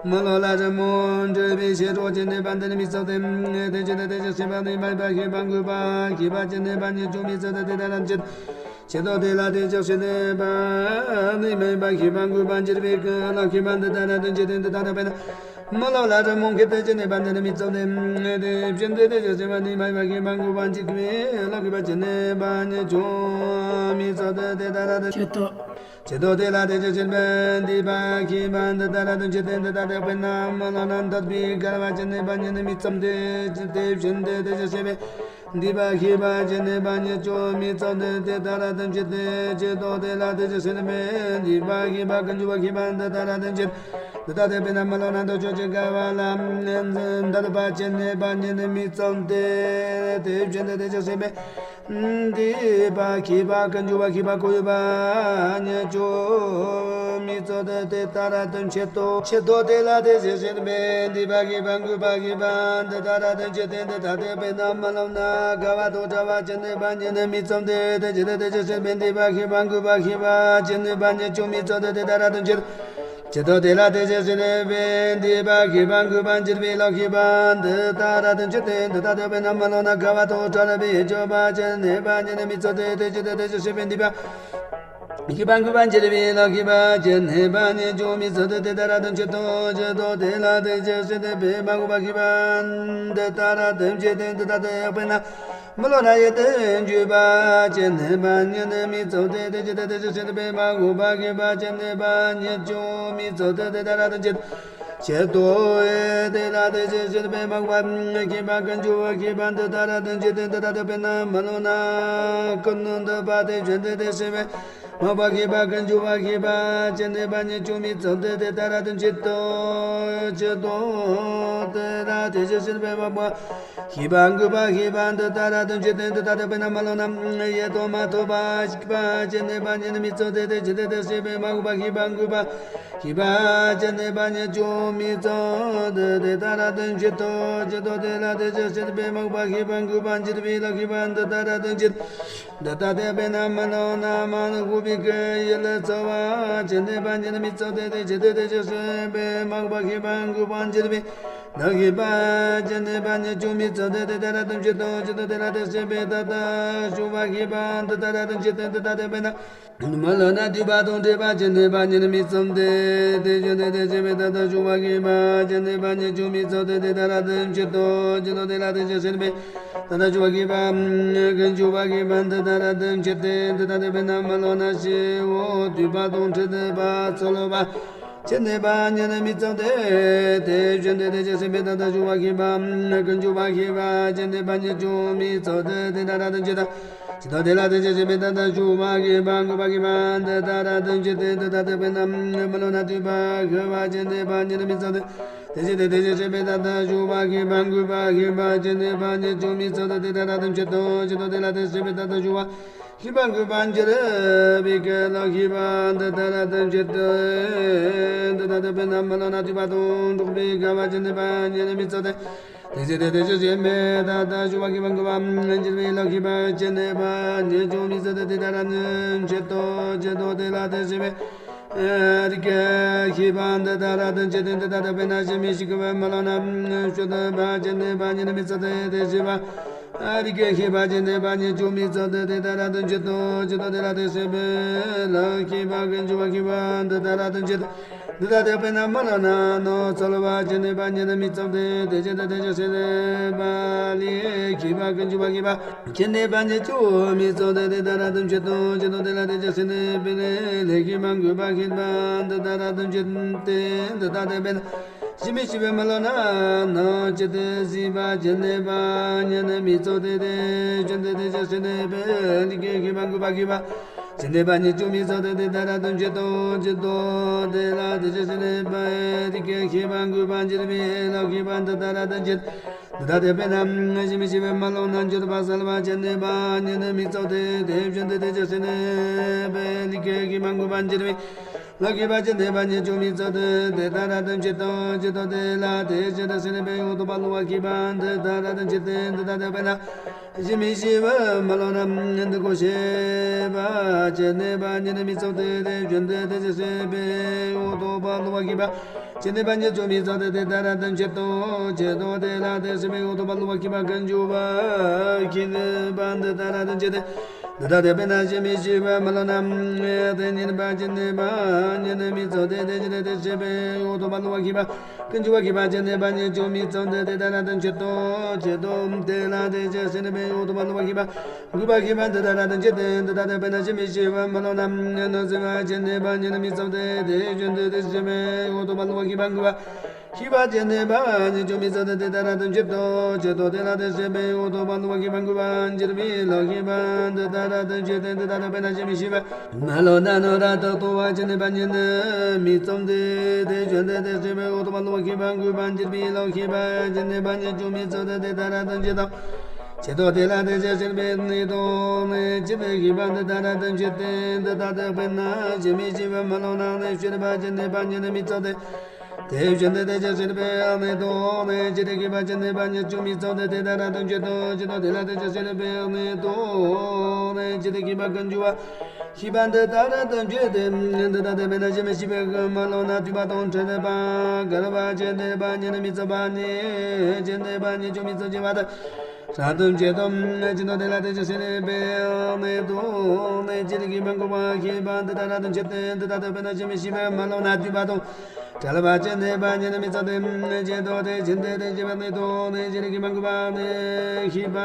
མི་ལོ་ལ་རི་མོ་འབྲས་བུའི་ཕྱིར་རོ། བཅད་ནས་པ་འདི་ནི་མི་ཚོགས་ཏེ། དེ་བཞིན་དུ་དེ་བཞིན་གཤེགས་པའི་གནས་མ་ཡིན་པ་ཤེས་པ་འགོག་པ་ཤེས་པ། བཅད་ནས་པ་ཉིད་བཅུ་མི་ཚོགས་ཏེ། དེ་ལྟར་དུ་མཆེད་དོ། མཆེད་དོ་དེ་ལ་དེ་བཞིན་གཤེགས་པའི་གནས་མ་ཡིན་པ་ཤེས་པ་འགོག་པ་འགྱུར་བའི་ཀུན་སློང་ཤེས་པ་འདི་ལྟར་དུ་མཆེད་དེ། འདི་ལྟར་དུ་དཔེར་ན་མི་ལོ་ལ་རི་མོ་འཁྱུད་དེ། བཅད་ནས་པ་འདི་ནི་མི་ཚོགས་ཏེ། དེ་བཞིན་དུ་དེ་བཞིན་གཤེགས་པའི་གནས་མ་ཡིན་པ་ཤེས་པ་འགོག་པ་འགྱུར་བའི་ཀུན་སློང་ཤེས་པ། བཅད་ནས་པ་ཉིད་བཅུ་མི་ཚོགས་ཏེ། དེ་ལྟར་དུ་མཆེད་དོ། མཆེད་དོ་དེ་ལ་དེ་བཞིན་གཤེགས་པའི་འདུས་པ་ཤེས་པ་འདི་ལྟར་དུ་མཆེད་དེ། འདི་ལྟར་དུ་དཔེར་ན་མི་ལོ་ན་འདོད་པའི་དགའ་བ། བཅད་ནས་པ་ཉིད་ནི་མི་ཚོགས་ཏེ། དེ་བཞིན་དུ་དེ་བཞིན་གཤེགས་པའི་འདུས་པ་ཤེས་པ། བཅད་ནས་པ་ཉིད་བཅུ་མི་ཚོགས་ཏེ། དེ་ལྟར་དུ་མཆེད་དེ། མཆེད་དོ་དེ་ལ་དེ་བཞིན་གཤེགས་པའི་འདུས་པ་ཤེས་པ་ཀུན་འབྱུང་བ་ཤེས་པ་འདི་ལྟར་དུ་མཆེད། འདི་ལྟར་དུ་དཔེར་ན་མི་ལོ་ན་འདོད་ཆོག་ཅེས་དགའ་བ་ལ་འདོད་པ། བཅད་ནས་པ་ཉིད་ནི་མི་ཚོགས་ཏེ། དེ་བཞིན་དུ་དེ་བཞིན་གཤེགས་པའི་འདུས་པ་ཤེས་པ་ཀུན་འབྱུང་བ་ཤེས་པ་འཁོར་བའི་བ་ཉིད་བཅུ་མི་ཚོགས་ཏེ། དེ་ལྟར་དུ་མཆེད་དོ། མཆེད་དོ་དེ་ལ་དེ་བཞིན་གཤེགས་པའི་འདུས་པ་ཤེས་པ་འཁོར་བའི་བ་ཤེས་པ་འདི་ལྟར་དུ་མཆེད་དེ། འདི་ལྟར་དུ་དཔེར་ན་མི་ལོ་ན་དགའ་བ་དང་བྲལ་བ། བཅད་ནས་པ་ཉིད་ནི་མི་ཚོགས་ཏེ། དེ་བཞིན་དུ་དེ་བཞིན་གཤེགས་པའི་འདུས་པ་ཤེས་པ་འཁོར་བའི་བ་ཤེས་པ། བཅད་ནས་པ་ཉིད་བཅུ་མི་ཚོགས་ཏེ། དེ་ལྟར་དུ་མཆེད། མཆེད་དོ་དེ་ལ་དེ་བཞིན་གཤེགས་པའི་འདུས་པ་ཤེས་པ་འཁོར་བ་འགྱུར་བའི་བློ་ཤེས་པ་འདི་ལྟར་དུ་མཆེད་དེ། འདི་ལྟར་དུ་དཔེར་ན་མི་ལོ་ན་དགའ་བ་དང་བྲལ་བའི་སྤྱོད་པ། བཅད་ནས་པ་ཉིད་ནི་མི་ཚོགས་ཏེ། དེ་བཞིན་དུ་དེ་བཞིན་གཤེགས་པའི་འདུས་པ་ཤེས་པ་འཁོར་བ་འགྱུར་བའི་བློ་ཤེས་པ། བཅད་ནས་པ་ཉིད་བཅུ་མི་ཚོགས་ཏེ། དེ་ལྟར་དུ་མཆེད་དོ། མཆེད་དོ་དེ་ལ་དེ་བཞིན་གཤེགས་པའི་འཁོར་བ་ཤེས་པ་འདི་ལྟར་དུ་མཆེད་དེ། འདི་ལྟར་དུ་དཔེར་ན་མི་ལོ་ན་ཡིད་དུ་འགྱུར་བ། བཅད་ནས་པ་ཉིད་ནི་མི་ཚོགས་ཏེ། དེ་བཞིན་དུ་དེ་བཞིན་གཤེགས་པའི་འཁོར་བ་ཤེས་པ། བཅད་ནས་པ་ཉིད་བཅུ་མི་ཚོགས་ཏེ། དེ་ལྟར་དུ་མཆེད། མཆེད་དོ། དེ་ལ་དེ་བཞིན་གཤེགས་པའི་འཁོར་བ་ཤེས་པ་ཀུན་འབྱུང་བ་ཤེས་པ་འདི་ལྟར་དུ་མཆེད་དེ། འདི་ལྟར་དུ་དཔེར་ན་མི་ལོ་ན་ཀུན་ནས་འདོད་པ། དེ་བཞིན་དུ་དེ་བཞིན་གཤེགས་པའི་འཁོར་བ་ཤེས་པ་ཀུན་འབྱུང་བ་ཤེས་པ། བཅད་ནས་པ་ཉིད་བཅུ་མི་ཚོགས་ཏེ། དེ་ལྟར་དུ་མཆེད་དོ། མཆེད་དོ། དེ་ལ་དེ་བཞིན་གཤེགས་པའི་འཁོར་བ་ཤེས་པ་འཁོར་བ་ཤེས་པ་འདི་ལྟར་དུ་མཆེད་དེ། འདི་ལྟར་དུ་དཔེར་ན་མི་ལོ་ན་ཡིད་དུ་མ་ཐོབ་པ་ཤེས་པ། བཅད་ནས་པ་ཉིད་ནི་མི་ཚོགས་ཏེ། དེ་བཞིན་དུ་དེ་བཞིན་གཤེགས་པའི་འཁོར་བ་ཤེས་པ་འཁོར་བ་ཤེས་པ། བཅད་ནས་པ་ཉིད་བཅུ་མི་ཚོགས་ཏེ། དེ་ལྟར་དུ་མཆེད་དོ། མཆེད་དོ་དེ་ལ་དེ་བཞིན་གཤེགས་པའི་འཁོར་བ་ཤེས་པ་འཁོར་བ་འགྱུར་བའི་བློ་ཤེས་པ་འདི་ལྟར་དུ་མཆེད། འདི་ལྟར་དུ་དཔེར་ན་མི་ལོ་ན་མ་ནུ་ཧུ་བི་ཀའི་ཡུལ་ལ་འཚོ་བ། བཅད་ནས་པ་ཉིད་ནི་མི་ཚོགས་ཏེ། དེ་བཞིན་དུ་དེ་བཞིན་གཤེགས་པའི་འཁོར་བ་ཤེས་པ་འཁོར་བ་འགྱུར་བའི་བློ་ཤེས་པ། བཅད་ནས་པ་ཉིད་བཅུ་མི་ཚོགས་ཏེ། དེ་ལྟར་དུ་མཆེད་དོ། མཆེད་དོ་དེ་ལ་དེ་བཞིན་གཤེགས་པའི་ད་ལྟ་བྱུང་བ་ཤེས་པ་འདི་ལྟར་དུ་མཆེད་དེ། འདི་ལྟར་དུ་དཔེར་ན་མི་ལོ་ན་འདུས་པ་དང་བྲལ་བ། བཅད་ནས་པ་ཉིད་ནི་མི་ཚོགས་ཏེ། དེ་བཞིན་དུ་དེ་བཞིན་གཤེགས་པའི་ད་ལྟ་བྱུང་བ་ཤེས་པ། བཅད་ནས་པ་ཉིད་བཅུ་མི་ཚོགས་ཏེ། དེ་ལྟར་དུ་མཆེད་དོ། མཆེད་དོ་དེ་ལ་དེ་བཞིན་གཤེགས་པའི་ད་ལྟ་བྱུང་བ་ཤེས་པ། ཀུན་འབྱུང་བ་ཤེས་པ་འདི་ལྟར་དུ་མཆེད་དེ། འདི་ལྟར་དུ་དཔེར་ན་མི་ལོ་ན་ཤི་བོ་འདུས་པ་དང་བྲལ་བ་ཚོལ་བ། བཅད་ནས་པ་ཉིད་ནི་མི་ཚོགས་ཏེ། དེ་བཞིན་དུ་དེ་བཞིན་གཤེགས་པའི་ད་ལྟ་བྱུང་བ་ཤེས་པ། ཀུན་འབྱུང་བ་ཤེས་པ། བཅད་ནས་པ་ཉིད་བཅུ་མི་ཚོགས་ཏེ། དེ་ལྟར་དུ་མཆེད་དོ། མཆེད་དོ་དེ་ལ་དེ་བཞིན་གཤེགས་པའི་ད་ལྟ་བྱུང་བ་ཤེས་པ་འཁོར་བ་ཤེས་པ་འདི་ལྟར་དུ་མཆེད་དེ། འདི་ལྟར་དུ་དཔེར་ན་མི་ལོ་ན་འདུས་པ་ཤི་བ། བཅད་ནས་པ་ཉིད་ནི་མི་ཚོགས་ཏེ། དེ་བཞིན་དུ་དེ་བཞིན་གཤེགས་པའི་ད་ལྟ་བྱུང་བ་ཤེས་པ་འཁོར་བ་ཤེས་པ། བཅད་ནས་པ་ཉིད་བཅུ་མི་ཚོགས་ཏེ། དེ་ལྟར་དུ་མཆེད་དོ། མཆེད་དོ་དེ་ལ་དེ་བཞིན་གཤེགས་པའི་ད་ལྟ་བྱུང་བ་ཤེས་པ་འཁོར་བ་འགྱུར་བའི་བློ་ཤེས་པ་འདི་ལྟར་དུ་མཆེད་དེ། འདི་ལྟར་དུ་དཔེར་ན་མི་ལོ་ན་འདུས་པ་དང་འགྲོགས་པའི་དགའ་བ། བཅད་ནས་པ་ཉིད་ནི་མི་ཚོགས་ཏེ། དེ་བཞིན་དུ་དེ་བཞིན་གཤེགས་པའི་ད་ལྟ་བྱུང་བ་ཤེས་པ་འཁོར་བ་འགྱུར་བའི་བློ་ཤེས་པ། བཅད་ནས་པ་ཉིད་བཅུ་མི་ཚོགས་ཏེ། དེ་ལྟར་དུ་མཆེད་དོ། མཆེད་དོ་དེ་ལ་དེ་བཞིན་གཤེགས་པའི་རིགས་ཀྱི་ཤེས་པ་འདི་ལྟར་དུ་མཆེད་དེ། འདི་ལྟར་དུ་དཔེར་ན་ཞི་མི་ཞིག་གི་བའི་མི་ལོ་ན་ཞུ་ཐུབ་པ། བཅད་ནས་པ་ཉིད་ནི་མི་ཚོགས་ཏེ། དེ་བཞིན་གཤེགས་པའི་རིགས་ཀྱི་ཤེས་པ། བཅད་ནས་པ་ཉིད་བཅུ་མི་ཚོགས་ཏེ། དེ་ལྟར་དུ་མཆེད་དོ། མཆེད་དོ་དེ་ལ་དེ་བཞིན་གཤེགས་པའི་བློ་ཤེས་པ་ཀུན་འབྱུང་བ་ཤེས་པ་འདི་ལྟར་དུ་མཆེད། འདི་ལྟར་དུ་དཔེར་ན་མི་ལོ་ན་ནོར་ཚོལ་བ། བཅད་ནས་པ་ཉིད་ནི་མི་ཚོགས་ཏེ། དེ་བཞིན་དུ་དེ་བཞིན་གཤེགས་པའི་ལྷའི་ཤེས་པ་ཀུན་འབྱུང་བ་ཤེས་པ། བཅད་ནས་པ་ཉིད་བཅུ་མི་ཚོགས་ཏེ། དེ་ལྟར་དུ་མཆེད་དོ། མཆེད་དོ་དེ་ལ་དེ་བཞིན་གཤེགས་པའི་ལྷའི་ཤེས་པ་འཁོར་བ་ཤེས་པ་འདི་ལྟར་དུ་མཆེད་དེ། འདི་ལྟར་དུ་དཔེར་ན་ཞི་མི་ཞིག་པའི་མི་ལོ་ན་ནོར་ཅི་སྟེ་གཟིགས་པ། བཅད་ནས་པ་ཉིད་ནི་མི་ཚོགས་ཏེ། དེ་བཞིན་དུ་དེ་བཞིན་གཤེགས་པའི་ལྷའི་ཤེས་པ་འཁོར་བ་ཤེས་པ། བཅད་ནས་པ་ཉིད་བཅུ་མི་ཚོགས་ཏེ། དེ་ལྟར་དུ་མཆེད་དོ། མཆེད་དོ་དེ་ལ་དེ་བཞིན་གཤེགས་པའི་རིགས་ཀྱི་ཤེས་པ་འཁོར་བ་འགྱུར་བའི་བློ་ཤེས་པ་འདི་ལྟར་དུ་མཆེད། འདི་ལྟར་དུ་དཔེར་ན་ཞི་མི་ཞིག་པའི་མི་ལོ་ན་འགྱོད་པ་བསལ་བ། བཅད་ནས་པ་ཉིད་ནི་མི་ཚོགས་ཏེ། དེ་བཞིན་དུ་དེ་བཞིན་གཤེགས་པའི་རིགས་ཀྱི་ཤེས་པ་འཁོར་བ་འགྱུར་བའི་ ལ་ཤེས་པ་ཅན་དེ་པ་ཉིད་ཅུང་མི་ཚོགས་ཏེ། དེ་ལྟར་དུ་བྱེད་དོ། ཇི་ལྟར་དེ་ལ་དེ་བཞིན་དུ་སེམས་པའི་འོག་ཏུ་པ་ལོ་བ་ཤེས་པ་འདི་ལྟར་དུ་བྱེད་དེ། འདི་ལྟར་དུ་དཔེར་ན་ཞི་མི་ཤེས་པ་མ་ལོ་ན་འདི་ཀོ་ཤེས་པ་ཅན་དེ་པ་ཉིད་མི་ཚོགས་ཏེ། དེ་བཞིན་དུ་དེ་བཞིན་སེམས་པའི་འོག་ཏུ་པ་ལོ་བ་ཤེས་པ་ཅན་དེ་པ་ཉིད་ཅུང་མི་ཚོགས་ཏེ། དེ་ལྟར་དུ་བྱེད་དོ། ཇི་ལྟར་དེ་ལ་དེ་སེམས་པའི་འོག་ཏུ་པ་ལོ་བ་ཤེས་པ་ཀུན་འབྱུང་བ་ཤེས་པ་འདི་ལྟར་དུ་བྱེད་དེ། འདི་ལྟར་དེ་དཔེར་ན་ཞི་མི་ཤེས་པ་མ་ལོ་ན་དེ་ཉིད་པ་ཅན་དེ་པ་ཉིད་མི་ཚོགས་ཏེ། དེ་བཞིན་དུ་དེ་སེམས་པའི་འོག་ཏུ་པ་ལོ་བ་ཤེས་པ་ཀུན་འབྱུང་བ་ཤེས་པ་ཅན་དེ་པ་ཉིད་ཅུང་མི་ཚོགས་ཏེ། དེ་ལྟར་དུ་བྱེད་དོ། ཇི་ལྟར་དེ་ལ་དེ་སེམས་པའི་འོག་ཏུ་པ་ལོ་བ་ཤེས་པ་ཀུན་འབྱུང་བ་ཤེས་པ་འདི་ལྟར་དུ་བྱེད་དེ། འདི་ལྟར་དེ་དཔེར་ན་ཞི་མི་ཤེས་པ་མ་ལོ་ན་ནོར་རྫས་པ་ཅན་དེ་པ་ཉིད་མི་ཚོགས་ཏེ། དེ་བཞིན་དུ་དེ་སེམས་པའི་འོག་ཏུ་པ་ལོ་བ་ཤེས་པ་ཀུན་འབྱུང་བ་ཤེས་པ་ཅན་དེ་པ་ཉིད་ཅུང་མི་ཚོགས་ཏེ། དེ་ལྟར་དུ་བྱེད་དོ། ཇི་ལྟར་དེ་ལ་དེ་སེམས་པའི་འོག་ཏུ་པ་ལོ་བ་ཤེས་པ་ཀུན་འབྱུང་བ་འགྱུར་བའི་ལོག་ཤེས་པ་འདི་ལྟར་དུ་བྱེད་དེ། འདི་ལྟར་དེ་དཔེར་ན་ཞི་མི་ཤེས་པ་མ་ལོ་ན་ནོར་རྟག་ཏུ་རྟོག་པ་ཅན་དེ་པ་ཉིད་མི་ཚོགས་ཏེ། དེ་བཞིན་དུ་དེ་སེམས་པའི་འོག་ཏུ་པ་ལོ་བ་ཤེས་པ་ཀུན་འབྱུང་བ་འགྱུར་བའི་ལོག་ཤེས་པ་ཅན་དེ་པ་ཉིད་ཅུང་མི་ཚོགས་ཏེ། དེ་ལྟར་དུ་བྱེད་དོ། ཇི་ལྟར་དེ་ལ་དེ་སེམས་པའི་གནས་སྟོང་ནས་འགྱུར་བའི་ཤེས་པ་འདི་ལྟར་དུ་བྱེད་དེ། འདི་ལྟར་དུ་དཔེར་ན་ཞི་མི་ཤེས་པ་མ་ལོ་ན་ནས་ཤེས་པ་ཅན་དེ་པ་ཉིད་མི་ཚོགས་ཏེ། དེ་བཞིན་དུ་དེ་ཅི་སྲིད་པའི་གནས་སྟོང་ནས་འགྱུར་བའི་ཤེས་པ་ཅན་དེ་པ་ཉིད་ཅུང་མི་ཚོགས་ཏེ། དེ་ལྟར་དུ་བྱེད་དོ། ཇི་ལྟར་དེ་ལ་དེ་ཅི་སྲིད་པའི་གནས་སྟོང་ནས་འགྱུར་བའི་ཤེས་པ་ཀུན་འབྱུང་བ་ཤེས་པ་འདི་ལྟར་དུ་བྱེད་དེ། འདི་ལྟར་དུ་དཔེར་ན་ཞི་མི་ཤེས་པའི་མ་ལོ་ན་སྡུད་པ་དང་བྲལ་བ་བྲལ་བ་ཅན་དེ་པ་ཉིད་མི་ཚོགས་པ་ནས་ཅན་དེ་པ་ཉིད་ཅུང་མི་ཚོགས་བྱེད་པ་དང་། རབ་ཏུ་བྱེད་དོ། ཇི་ལྟར་དེ་ལ་དེ་ཅི་སྲིད་པའི་གནས་སྟོང་ནས་འགྱུར་བའི་ཤེས་པ་ཀུན་འབྱུང་བ་ཤེས་པ་འདི་ལྟར་དུ་བྱེད་དེ། འདི་ལྟར་དུ་དཔེར་ན་ཞི་མི་ཤེས་པའི་མ་ལོ་ན་སྡུད་པ་དང་བྲལ་བ་ཅན་དེ་པ་ཉིད་མི་ཚོགས་ཏེ། ཇི་ལྟར་དེ་ཅི་སྲིད་པའི་གནས་སྟོང་ནས་འགྱུར་བའི་ཤེས་པ་ཀུན་འབྱུང་བ་ཤེས་པ་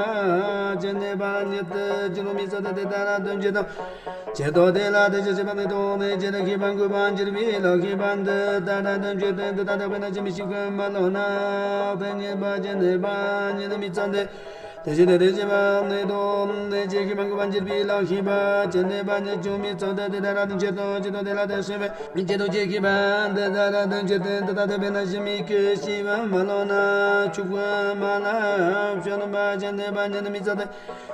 ཅན་དེ་པ་ཉིད་ཅུང་མི་ཚོགས་ཏེ། དེ་ལྟར་དུ་བྱེད་དོ། ཇི་ལྟར་དེ་ལ་དེ་ཅི་སྲིད་པའི་གནས་སྟོང་ནས་འགྱུར་བའི་ཤེས་པ་ཀུན་འབྱུང་བ་འགྱུར་བའི་ལོག་ཤེས་པ་འདི་ལྟར་དུ་བྱེད་དེ། འདི་ལྟར་དུ་དཔེར་ན་ཞི་མི་ཤེས་པའི་མ་ལོ་ན་དེ་ཉིད་པ་ཅན་དེ་པ་ཉིད་མི་ཚོགས་ཏེ། དེ་བཞིན་དུ་དེ་སྲིད་པའི་གནས་སྟོང་ནས་འགྱུར་བའི་ཤེས་པ་ཀུན་འབྱུང་བ་འགྱུར་བའི་ལོག་ཤེས་པ་ཅན་དེ་པ་ཉིད་ཅུང་མི་ཚོགས་ཏེ། དེ་ལྟར་དུ་བྱེད་དོ། ཇི་ལྟར་དེ་ལ་དེ་སྲིད་པའི་འགྱུར་ལྡོག་གི་ཤེས་པ་འདི་ལྟར་དུ་བྱེད་དེ། འདི་ལྟར་དུ་དཔེར་ན་ཞི་མི་ཤེས་པའི་མ་ལོ་ན་ཆུ་ཀུན་མ་ལ་བྱོན་པ་ཅན་དེ་པ་ཉིད་མི་ཚོགས་ཏེ།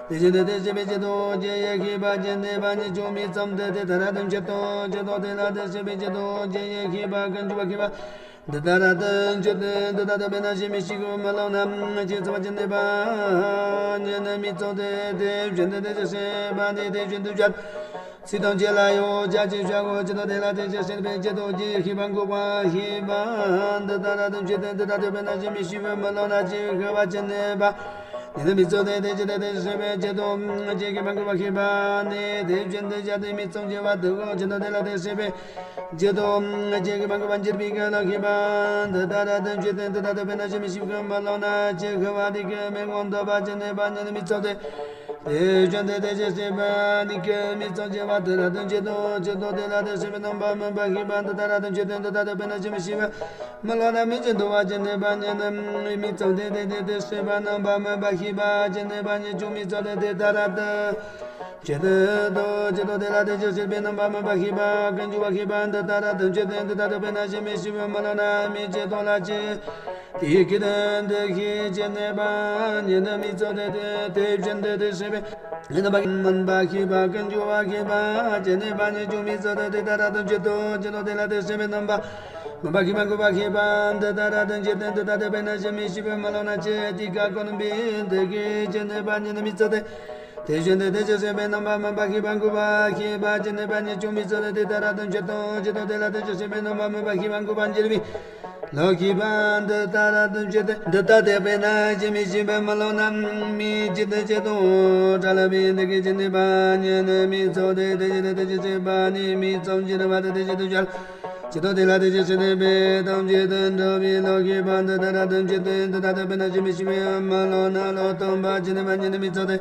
དེ་བཞིན་དུ་དེ་སྲིད་པའི་འགྱུར་ལྡོག་གི་ཤེས་པ་ཅན་དེ་པ་ཉིད་ཅུང་མི་ཚོགས་ཏེ། དེ་ལྟར་དུ་བྱེད་དོ། ཇི་ལྟར་དེ་ལ་དེ་སྲིད་པའི་འགྱུར་ལྡོག་གི་ཤེས་པ་ཀུན་འབྱུང་བ་ཤེས་པ་འདི་ལྟར་དུ་བྱེད་དེ། འདི་ལྟར་དུ་དཔེར་ན་ཞི་མི་ཤེས་པའི་མ་ལོ་ན་ཆུ་ཚང་བ་ཅན་དེ་པ་ཉིད་མི་ཚོགས་ཏེ། དེ་བཞིན་དུ་དེ་ཅི་སྲིད་པ་ནས་དེ་བཞིན་དུ་བྱ་ཚིག་དང་བཅས་ལ་ཡང་བྱ་ཕྱིར་བྱའོ། ཇི་ལྟར་དེ་ལ་དེ་ཅི་སྲིད་པའི་འགྱུར་ལྡོག་གི་ཤེས་པ་འགོག་པ་ཤེས་པ་འདི་ལྟར་དུ་བྱེད་དེ། འདི་ལྟར་དུ་དཔེར་ན་ཞི་མི་ཤེས་པའི་མ་ལོ་ན་ཆུ་ཤར་བ་ཅན་དེ་པ་ཉིད་མི་ཚོགས་ཏེ། དེ་ཅི་སྟེ་དེ་སྲིད་པའི་འགྱུར་ལྡོག་གི་ཤེས་པ་འགོག་པ་ཤེས་པ་ནས་དེ་བཞིན་དུ་བྱ་ཚིག་མི་ཚང་བཅས་པ་དེའོ། ཇི་ལྟར་དེ་ལ་དེ་སྲིད་པའི་འགྱུར་ལྡོག་གི་ཤེས་པ་འགོག་པ་འགྱུར་བའི་ལོག་ཤེས་པ་འདི་ལྟར་དུ་བྱེད་དེ། འདི་ལྟར་དུ་དཔེར་ན་ཞི་མི་ཤེས་པའི་མ་ལོ་ན་ཆུ་ཤར་བ་དེ་ཀུན་མི་མངོན་རྟོགས་པ་ཅན་དེ་པ་ཉིད་མི་ཚོགས་ཏེ། དེ་བཞིན་དུ་དེ་ཅི་སྲིད་པ་དེ་ཀུན་མི་ཚོགས་བྱེད་པ་དེ་ལྟར་དུ་བྱེད་དོ། ཇི་ལྟར་དེ་ལ་དེ་སྲིད་པའི་རྣམ་པར་སྨིན་པ་ཤེས་པ་འདི་ལྟར་དུ་བྱེད་དེ། འདི་ལྟར་དུ་དཔེར་ན་ཞི་མི་ཤེས་པའི་མ་ལོ་ན་མིག་ཅན་རྟོག་པ་ཅན་དེ་པ་ཉིད་མི་ཚོགས་ཏེ། དེ་དེ་དེ་སྲིད་པ་རྣམ་པར་སྨིན་པ་ཤེས་པ་ཅན་དེ་པ་ཉིད་ཅུང་མི་ཚོགས་ཏེ། དེ་ལྟར་དུ་བྱེད་དོ། ཇི་ལྟར་དེ་ལ་དེ་ཅི་སྲིད་པའི་རྣམ་པར་སྨིན་པ་ཤེས་པ་ཀུན་འབྱུང་བ་ཤེས་པ་འདི་ལྟར་དུ་བྱེད་དེ། འདི་ལྟར་དུ་དཔེར་ན་ཞི་མི་ཤེས་པའི་མ་ལོ་ན་མིག་ཅན་རྟོག་ལ་ཆུ་དེ་ཀུན་འདུ་ཤེས་ཅན་དེ་པ་ཉིད་མི་ཚོགས་ཏེ། དེ་བཞིན་དུ་དེ་སྲིད་པའི་རྣམ་པར་སྨིན་པ་ཤེས་པ་ཀུན་འབྱུང་བ་ཤེས་པ་ཅན་དེ་པ་ཉིད་ཅུང་མི་ཚོགས་ཏེ། དེ་ལྟར་དུ་བྱེད་དོ། ཇི་ལྟར་དེ་ལ་དེ་སྲིད་པའི་རྣམ་པར་སྨིན་པ་ཤེས་པ་འགོག་པ་ཤེས་པ་འདི་ལྟར་དུ་བྱེད་དེ། འདི་ལྟར་དུ་དཔེར་ན་ཞི་མི་ཤེས་པའི་མ་ལོ་ན་ཆུ་དེ་ཀ་ཀུན་འདུ་ཤེས་ཅན་དེ་པ་ཉིད་མི་ཚོགས་ཏེ། དེ་བཞིན་དུ་དེ་ཅི་སྲིད་པའི་རྣམ་པར་སྨིན་པ་ཤེས་པ་འགོག་པ་ཤེས་པ་ཅན་དེ་པ་ཉིད་ཅུང་མི་ཚོགས་ཏེ། དེ་ལྟར་དུ་བྱེད་དོ། ཇི་ལྟར་དེ་ལ་དེ་ཅི་སྲིད་པའི་རྣམ་པར་སྨིན་པ་ཤེས་པ་འགོག་པ་འགྱུར་བའི་ལོག་ཤེས་པ་འདི་ལྟར་དུ་བྱེད་དེ། འདི་ལྟར་དེ་དཔེར་ན་ཞི་མི་ཤེས་པའི་མ་ལོ་ན་མིག་ཅན་དེ་ཆུ་དང་བྲལ་བའི་འདུ་ཤེས་ཅན་དེ་པ་ཉིད་མི་ཚོགས་ཏེ། དེ་བཞིན་དུ་དེ་ཅི་སྲིད་པ་ནས་མིག་ཙམ་འགྱུར་བ་དེ་དེ་བཞིན་དུ་བྱ་ཇི་ལྟར་དེ་ལ་དེ་ཅི་སྲིད་པའི་ཐམས་ཅད་དུ་འགྲོ་བའི་ལོག་ཤེས་པ་འདི་ལྟར་དུ་བྱེད་དེ། འདི་ལྟར་དུ་དཔེར་ན་ཞི་མི་ཤེས་པའི་མ་ལོ་ན་ལོག་སྟོང་པ་ཅན་དེ་པ་ཉིད་མི་ཚོགས་ཏེ།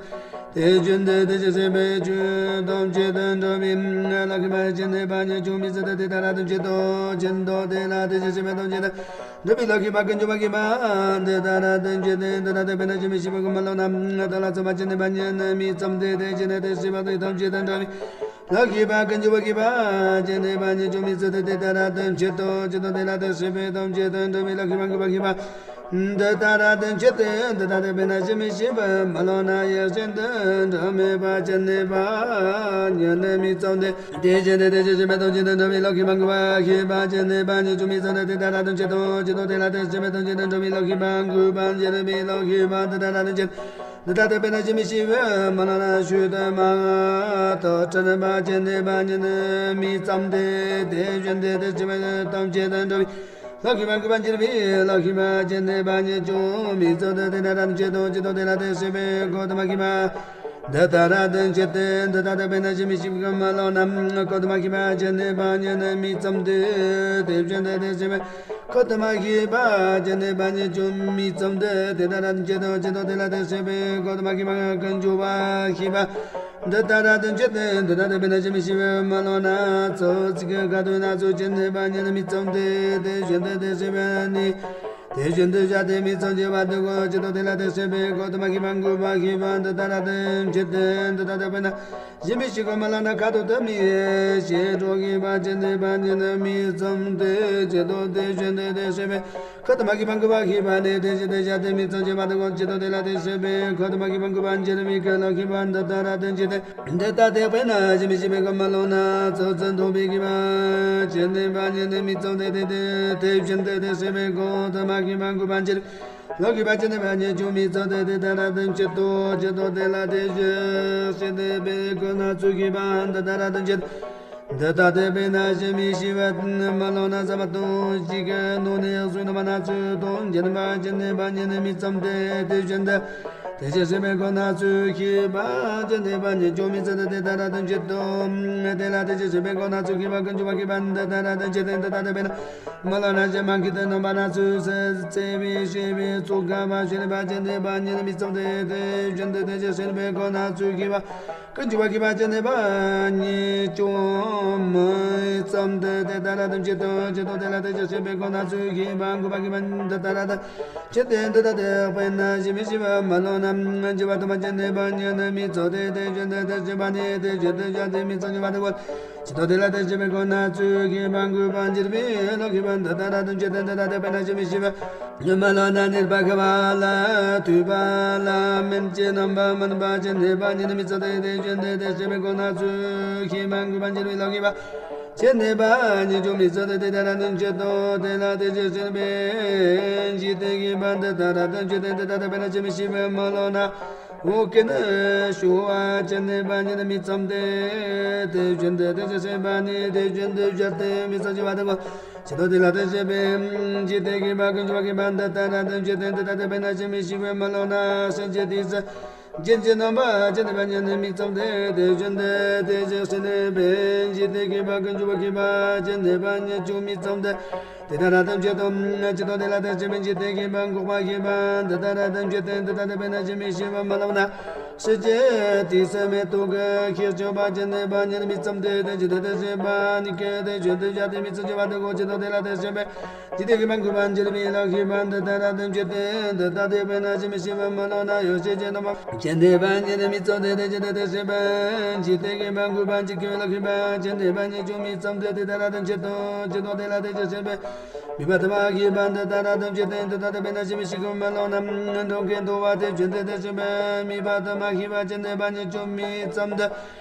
དེ་བཞིན་དུ་དེ་ཅི་སྲིད་པའི་ཆོས་ཐམས་ཅད་དུ་འགྲོ་བའི་ལོག་ཤེས་པ་ཅན་དེ་པ་ཉིད་ཅུང་མི་ཚོགས་ཏེ། དེ་ལྟར་དུ་བྱེད་དོ། ཇི་ལྟར་དེ་ལ་དེ་ཅི་སྲིད་པའི་ཐམས་ཅད་དུ་འགྲོ་བའི་ལོག་ཤེས་པ་ཀུན་འབྱུང་བ་ཤེས་པ་འདི་ལྟར་དུ་བྱེད་དེ། འདི་ལྟར་དུ་དཔེར་ན་ཞི་མི་ཤེས་པའི་མ་ལོ་ན་རྟ་ལ་སོགས་པ་ཅན་དེ་པ་ཉིད་མི་ཚོགས་ཏེ། དེ་བཞིན་དུ་དེ་སྲིད་པ་དེ་ཐམས་ཅད་དུ་འགྲོ་བའི་ལོག་ཤེས་པ་ཀུན་འབྱུང་བ་ཤེས་པ་ཅན་དེ་པ་ཉིད་ཅུང་མི་ཚོགས་ཏེ། དེ་ལྟར་དུ་བྱེད་དོ། ཇི་ལྟར་དེ་ལ་དེ་སྲིད་པའི་ཐམས་ཅད་དུ་འགྲོ་བའི་ལོག་ཤེས་པ་འགོག་པ་ཤེས་པ་ འདི་ལྟར་རབ་ཏུ་འཆད་དེ། འདི་ལྟ་སྟེ་དཔེར་ན་ཞི་མི་ཤེས་པ་མ་ལོག་ན་ཡང་ཤིན་ཏུ་འབྲལ་མེད་པ་ཅི་ནུས་པ་ཉིད་ནི་མི་ཚོམ་སྟེ། དེ་བཞིན་དུ་དེ་བཞིན་གཤེགས་པའི་སྟོབས་ཀྱིས་འགྲོ་བའི་ལུགས་ཤེས་པ་འགུགས་པ་ཤེས་པ་ཅི་ནུས་པ་ཉིད་ཀྱང་མི་ཚོམ་སྟེ། དེ་ལྟར་རབ་ཏུ་འཆད་དོ། འཆད་དོ། དེ་ལ་དེ་བཞིན་གཤེགས་པའི་སྟོབས་ཀྱིས་འགྲོ་བའི་ལུགས་ཤེས་པ་འགུགས་པ་འགྱུར་བའི་ལུགས་ཤེས་པ་འདི་ལྟར་རབ་ཏུ་འཆད། འདི་ལྟ་སྟེ་དཔེར་ན་ཞི་མི་ཤེས་པ་མ་ལོག་ན་ཤིན་ཏུ་མང་དུ་འབྲལ་བ་ཅི་ནུས་པ་ཉིད་ནི་མི་ཚོམ་སྟེ། དེ་བཞིན་དུ་དེ་བཞིན་གཤེགས་པའི་སྟོབས་ཀྱིས་འགྲོ་བའི་ལུགས་ཤེས་པ་འགུགས་པ་འགྱུར་བའི་ལུགས་ཤེས་པ་ཅི་ནུས་པ་ཉིད་ཀྱང་མི་ཚོམ་སྟེ། དེ་ལྟར་རབ་ཏུ་འཆད་དོ། འཆད་དོ། དེ་ལ་དེ་བཞིན་གཤེགས་པའི་གོ་ཏམ་ཤེས་པ་འདི་ལྟར་རབ་ཏུ་འཆད་དེ། འདི་ལྟ་སྟེ་དཔེར་ན་ཞི་མི་ཤེས་པ་མ་ལོག་ན་གོ་ཏམ་ཤེས་པ་ཅི་ནུས་པ་ཉིད་ནི་མི་ཚོམ་སྟེ། དེ་བཞིན་དུ་དེ་བཞིན་གཤེགས་པའི་གོ་ཏམ་ཤེས་པ་ཅི་ནུས་པ་ཉིད་ཀྱང་མི་ཚོམ་སྟེ། དེ་ལྟར་རབ་ཏུ་འཆད་དོ། འཆད་དོ། དེ་ལ་དེ་བཞིན་གཤེགས་པའི་གོ་ཏམ་ཤེས་པ་ཀུན་འབྱུང་བ་ཤེས་པ་འདི་ལྟར་རབ་ཏུ་འཆད་དེ། འདི་ལྟ་སྟེ་དཔེར་ན་ཞི་མི་ཤེས་པ་མ་ལོག་ན་ཚོགས་བརྩིགས་ཁ་དོག་སྣ་ཚོགས་ཅི་ནུས་པ་ཉིད་ནི་མི་ཚོམ་སྟེ། དེ་བཞིན་དུ་དེ་བཞིན་གཤེགས་པ་ནི་དེ་བཞིན་དུ་བཞག་སྟེ་མི་ཚོམ་གྱུར་པ་དེ་ཀོ། འཆད་དོ། དེ་ལ་དེ་བཞིན་གཤེགས་པའི་གོ་ཏམ་ཤེས་པ་འགུགས་པ་ཤེས་པ་འདི་ལྟར་རབ་ཏུ་འཆད་དེ། འདི་ལྟ་སྟེ་དཔེར་ན་ཞི་མི་ཤེས་པ་མ་ལོག་ན་ཁ་དོག་ཐ་མའི་ཞི་ཁྲོ་ཤེས་པ་ཅི་ནུས་པ་ཉིད་ནི་མི་ཚོམ་སྟེ། འཆད་དོ། དེ་བཞིན་དུ་དེ་བཞིན་གཤེགས་པའི་གོ་ཏམ་ཤེས་པ་འགུགས་པ་ཤེས་པ་ནི་དེ་བཞིན་དུ་བཞག་སྟེ་མི་ཚོམ་གྱུར་པ་དེ་ཀོ། འཆད་དོ། དེ་ལ་དེ་བཞིན་གཤེགས་པའི་གོ་ཏམ་ཤེས་པ་འགུགས་པ་འགྱུར་བའི་ལུགས་ཤེས་པ་འདི་ལྟར་རབ་ཏུ་འཆད་དེ། འདི་ལྟ་སྟེ་དཔེར་ན་ཞི་མི་ཤེས་པ་མ་ལོག་ན་ཚོགས་བརྩིགས་མདོག་དཔེ་ཤེས་པ་ཅི་ནུས་པ་ཉིད་ནི་མི་ཚོམ་སྟེ། དེ་དེ་དེ་བཞིན་དུ་དེ་བཞིན་གཤེགས་པའི་གོ་ཏམ་ཤེས་པ་འགུགས་པ་འགྱུར་བའི་ལུགས་ཤེས་པ་ཅི་ནུས་པ་ཉིད་ཀྱང་མི་ཚོམ་སྟེ། དེ་ལྟར་རབ་ཏུ་འཆད་དོ། འཆད་དོ། དེ་ལ་དེ་བཞིན་གཤེགས་པའི་གོ་སྣ་ཚོགས་ཤེས་པ་འདི་ལྟར་རབ་ཏུ་འཆད། འདི་ལྟ་སྟེ་དཔེར་ན་ཞི་མི་ཤེས་པ་མ་ལོག་ན་ཟ་མ་ཏོག་ཅིག་གི་ནང་ནས་གཟུགས་རྣམ་པ་སྣ་ཚོགས་དང་འབྱེད་པ་ཅི་ནུས་པ་ཉིད་ནི་མི་ཚོམ་སྟེ། དེ་བཞིན་དུ་དེ་བཞིན་གཤེགས་པའི་གོ་སྣ་ཚོགས་ཤེས་པ་ཅི་ནུས་པ་ཉིད་ཀྱང་མི་ཚོམ་སྟེ། དེ་ལྟར་རབ་ཏུ་འཆད་དོ། དེ་ལ་དེ་བཞིན་གཤེགས་པའི་གོ་སྣ་ཚོགས་ཤེས་པ་ཀུན་འབྱུང་བ་ཤེས་པ་འདི་ལྟར་རབ་ཏུ་འཆད་དེ། འདི་ལྟ་སྟེ་དཔེར་ན་མ་ལོག་ན་ཞལ་མ་གིས་དེ་རྣམ་པ་སྣ་ཚོགས་སུ་བརྩེགས་པའི་ཤེས་པའི་ཚོགས་འགག་པ་ཤེས་པ་ཅི་ནུས་པ་ཉིད་ནི་མི་ཚོམ་སྟེ། དེ་བཞིན་དུ་དེ་བཞིན་གཤེགས་པའི་གོ་སྣ་ཚོགས་ཤེས་པ་ཀུན་འབྱུང་བ་ཤེས་པ་ཅི་ནུས་པ་ཉིད་ཀྱང་མི་ཚོམ་སྟེ། དེ་ལྟར་རབ་ཏུ་འཆད་དོ། འཆད་དོ། དེ་ལ་དེ་བཞིན་གཤེགས་པའི་གོ་སྣ་ཚོགས་ཤེས་པ་འགུགས་པ་ཤེས་པ་འདི་ལྟར་རབ་ཏུ་འཆད་དེ། འདི་ལྟ་སྟེ་དཔེར་ན་ཞི་མི་ཤེས་པ་མ་ལོག་ན་འཇུ་བ་དུ་མ་ཅི་ནུས་པ་ཉིད་ནི་མི་ཚོམ་སྟེ། དེ་བཞིན་དུ་དེ་བཞིན་པ་ནི་དེ་བཞིན་དུ་བཞག་སྟེ་མི་ཚོམ་གྱུར་པ་དེ་ཀོ། འཆད་དོ། དེ་ལ་དེ་བཞིན་གཤེགས་པའི་གོ་སྣ་ཚོགས་ཤེས་པ་འགུགས་པ་འགྱུར་བའི་ལུགས་ཤེས་པ་འདི་ལྟར་རབ་ཏུ་འཆད་དེ། འདི་ལྟ་སྟེ་དཔེར་ན་ཞི་མི་ཤེས་པ་མ་ལོག་ན་ནད་པ་མཁས་པ་ལ་ཐོས་པ་ལ་སྨན་གྱི་རྣམ་པར་སྨིན་པ་ཅི་ནུས་པ་ཉིད་ནི་མི་ཚོམ་སྟེ། དེ་བཞིན་དུ་དེ་བཞིན་གཤེགས་པའི་གོ་སྣ་ཚོགས་ཤེས་པ་འགུགས་པ་འགྱུར་བའི་ལུགས་ཤེས་པ་ཅི་ནུས་པ་ཉིད་ཀྱང་མི་ཚོམ་སྟེ། དེ་ལྟར་རབ་ཏུ་འཆད་དོ། དེ་ལ་དེ་བཞིན་གཤེགས་པའི་འཇིག་རྟེན་ཤེས་པ་འདི་ལྟར་རབ་ཏུ་འཆད་དེ། འདི་ལྟ་སྟེ་དཔེར་ན་ཞི་མི་ཤེས་པ་མ་ལོག་ན་འོ་སྐད་ནི་ཤོར་བ་ཅི་ནུས་པ་ཉིད་ནི་མི་ཚོམ་སྟེ། དེ་བཞིན་དུ་དེ་བཞིན་གཤེགས་པ་ནི་དེ་བཞིན་དུ་བཞག་སྟེ་མི་ཚོམ་གྱུར་པ་དེ་ཀོ། འཆད་དོ། དེ་ལ་དེ་བཞིན་གཤེགས་པའི་འཇིག་རྟེན་ཤེས་པ་ཀུན་འབྱུང་བ་ཤེས་པ་འདི་ལྟར་རབ་ཏུ་འཆད་དེ། འདི་ལྟ་སྟེ་དཔེར་ན་ཞི་མི་ཤེས་པ་མ་ལོག་ན་གསལ་བྱེད་ཏོག་ཙམ་ཅན་གྱི་རྣམ་པ་ཅི་ནུས་པ་ཉིད་ནི་མི་ཚོམ་སྟེ། དེ་བཞིན་དུ་དེ་བཞིན་གཤེགས་པའི་འཇིག་རྟེན་ཤེས་པ་ཀུན་འབྱུང་བ་ཤེས་པ་ཅི་ནུས་པ་ཉིད་ཀྱང་མི་ཚོམ་སྟེ། དེ་ལྟར་རབ་ཏུ་འཆད་དོ། འཆད་དོ། དེ་ལ་དེ་བཞིན་གཤེགས་པའི་འཇིག་རྟེན་ཤེས་པ་འགོག་པ་ཤེས་པ་འདི་ལྟར་རབ་ཏུ་འཆད་དེ། འདི་ལྟ་སྟེ་དཔེར་ན་ཞི་མི་ཤེས་པ་མ་ལོག་ན་གསལ་བྱེད་ཏོག་ཙམ་མེ་ཏོག་གི་ཤེས་སྤྱོད་པ་ཅི་ནུས་པ་ཉིད་ནི་མི་ཚོམ་སྟེ། དེ་བཞིན་དུ་དེ་བཞིན་གཤེགས་པ་ཉིད་ཀྱིས་དེ་བཞིན་དུ་བཞག་སྟེ་མི་ཚོམ་གྱུར་པ་དེ་ཀོ། འཆད་དོ། དེ་ལ་དེ་བཞིན་གཤེགས་པའི་འཇིག་རྟེན་ཤེས་པ་འགོག་པ་འགྱུར་བའི་ལུགས་ཤེས་པ་འདི་ལྟར་རབ་ཏུ་འཆད་དེ། འདི་ལྟ་སྟེ་དཔེར་ན་ཞི་མི་ཤེས་པ་མ་ལོག་ན་ཡོ་བྱད་ཅན་རྣམ་པ་ཅི་ནུས་པ་ཉིད་ནི་མི་ཚོམ་སྟེ། དེ་བཞིན་དུ་དེ་བཞིན་གཤེགས་པའི་འཇིག་རྟེན་ཤེས་པ་འགོག་པ་འཇིག་གི་ལུགས་ཤེས་པ་ཅི་ནུས་པ་ཉིད་ཀྱང་མི་ཚོམ་སྟེ། དེ་ལྟར་རབ་ཏུ་འཆད་དོ། འཆད་དོ། དེ་ལ་དེ་བཞིན་གཤེགས་པའི་དམིགས་པ་དུ་མ་ཤེས་པ་འདི་ལྟར་རབ་ཏུ་འཆད་དེ། འདི་ལྟ་སྟེ་དཔེར་ན་ཞི་མི་ཤེས་པ་མ་ལོག་ན་འགྲོ་ཀུན་ལྡོག་པ་དེ་བཞིན་དུ་དེ་བཞིན་གཤེགས་པའི་དམིགས་པ་དུ་མ་ཤེས་པ་ཅི་ནུས་པ་ཉིད་ཀྱང་མི་ཚོམ་སྟེ།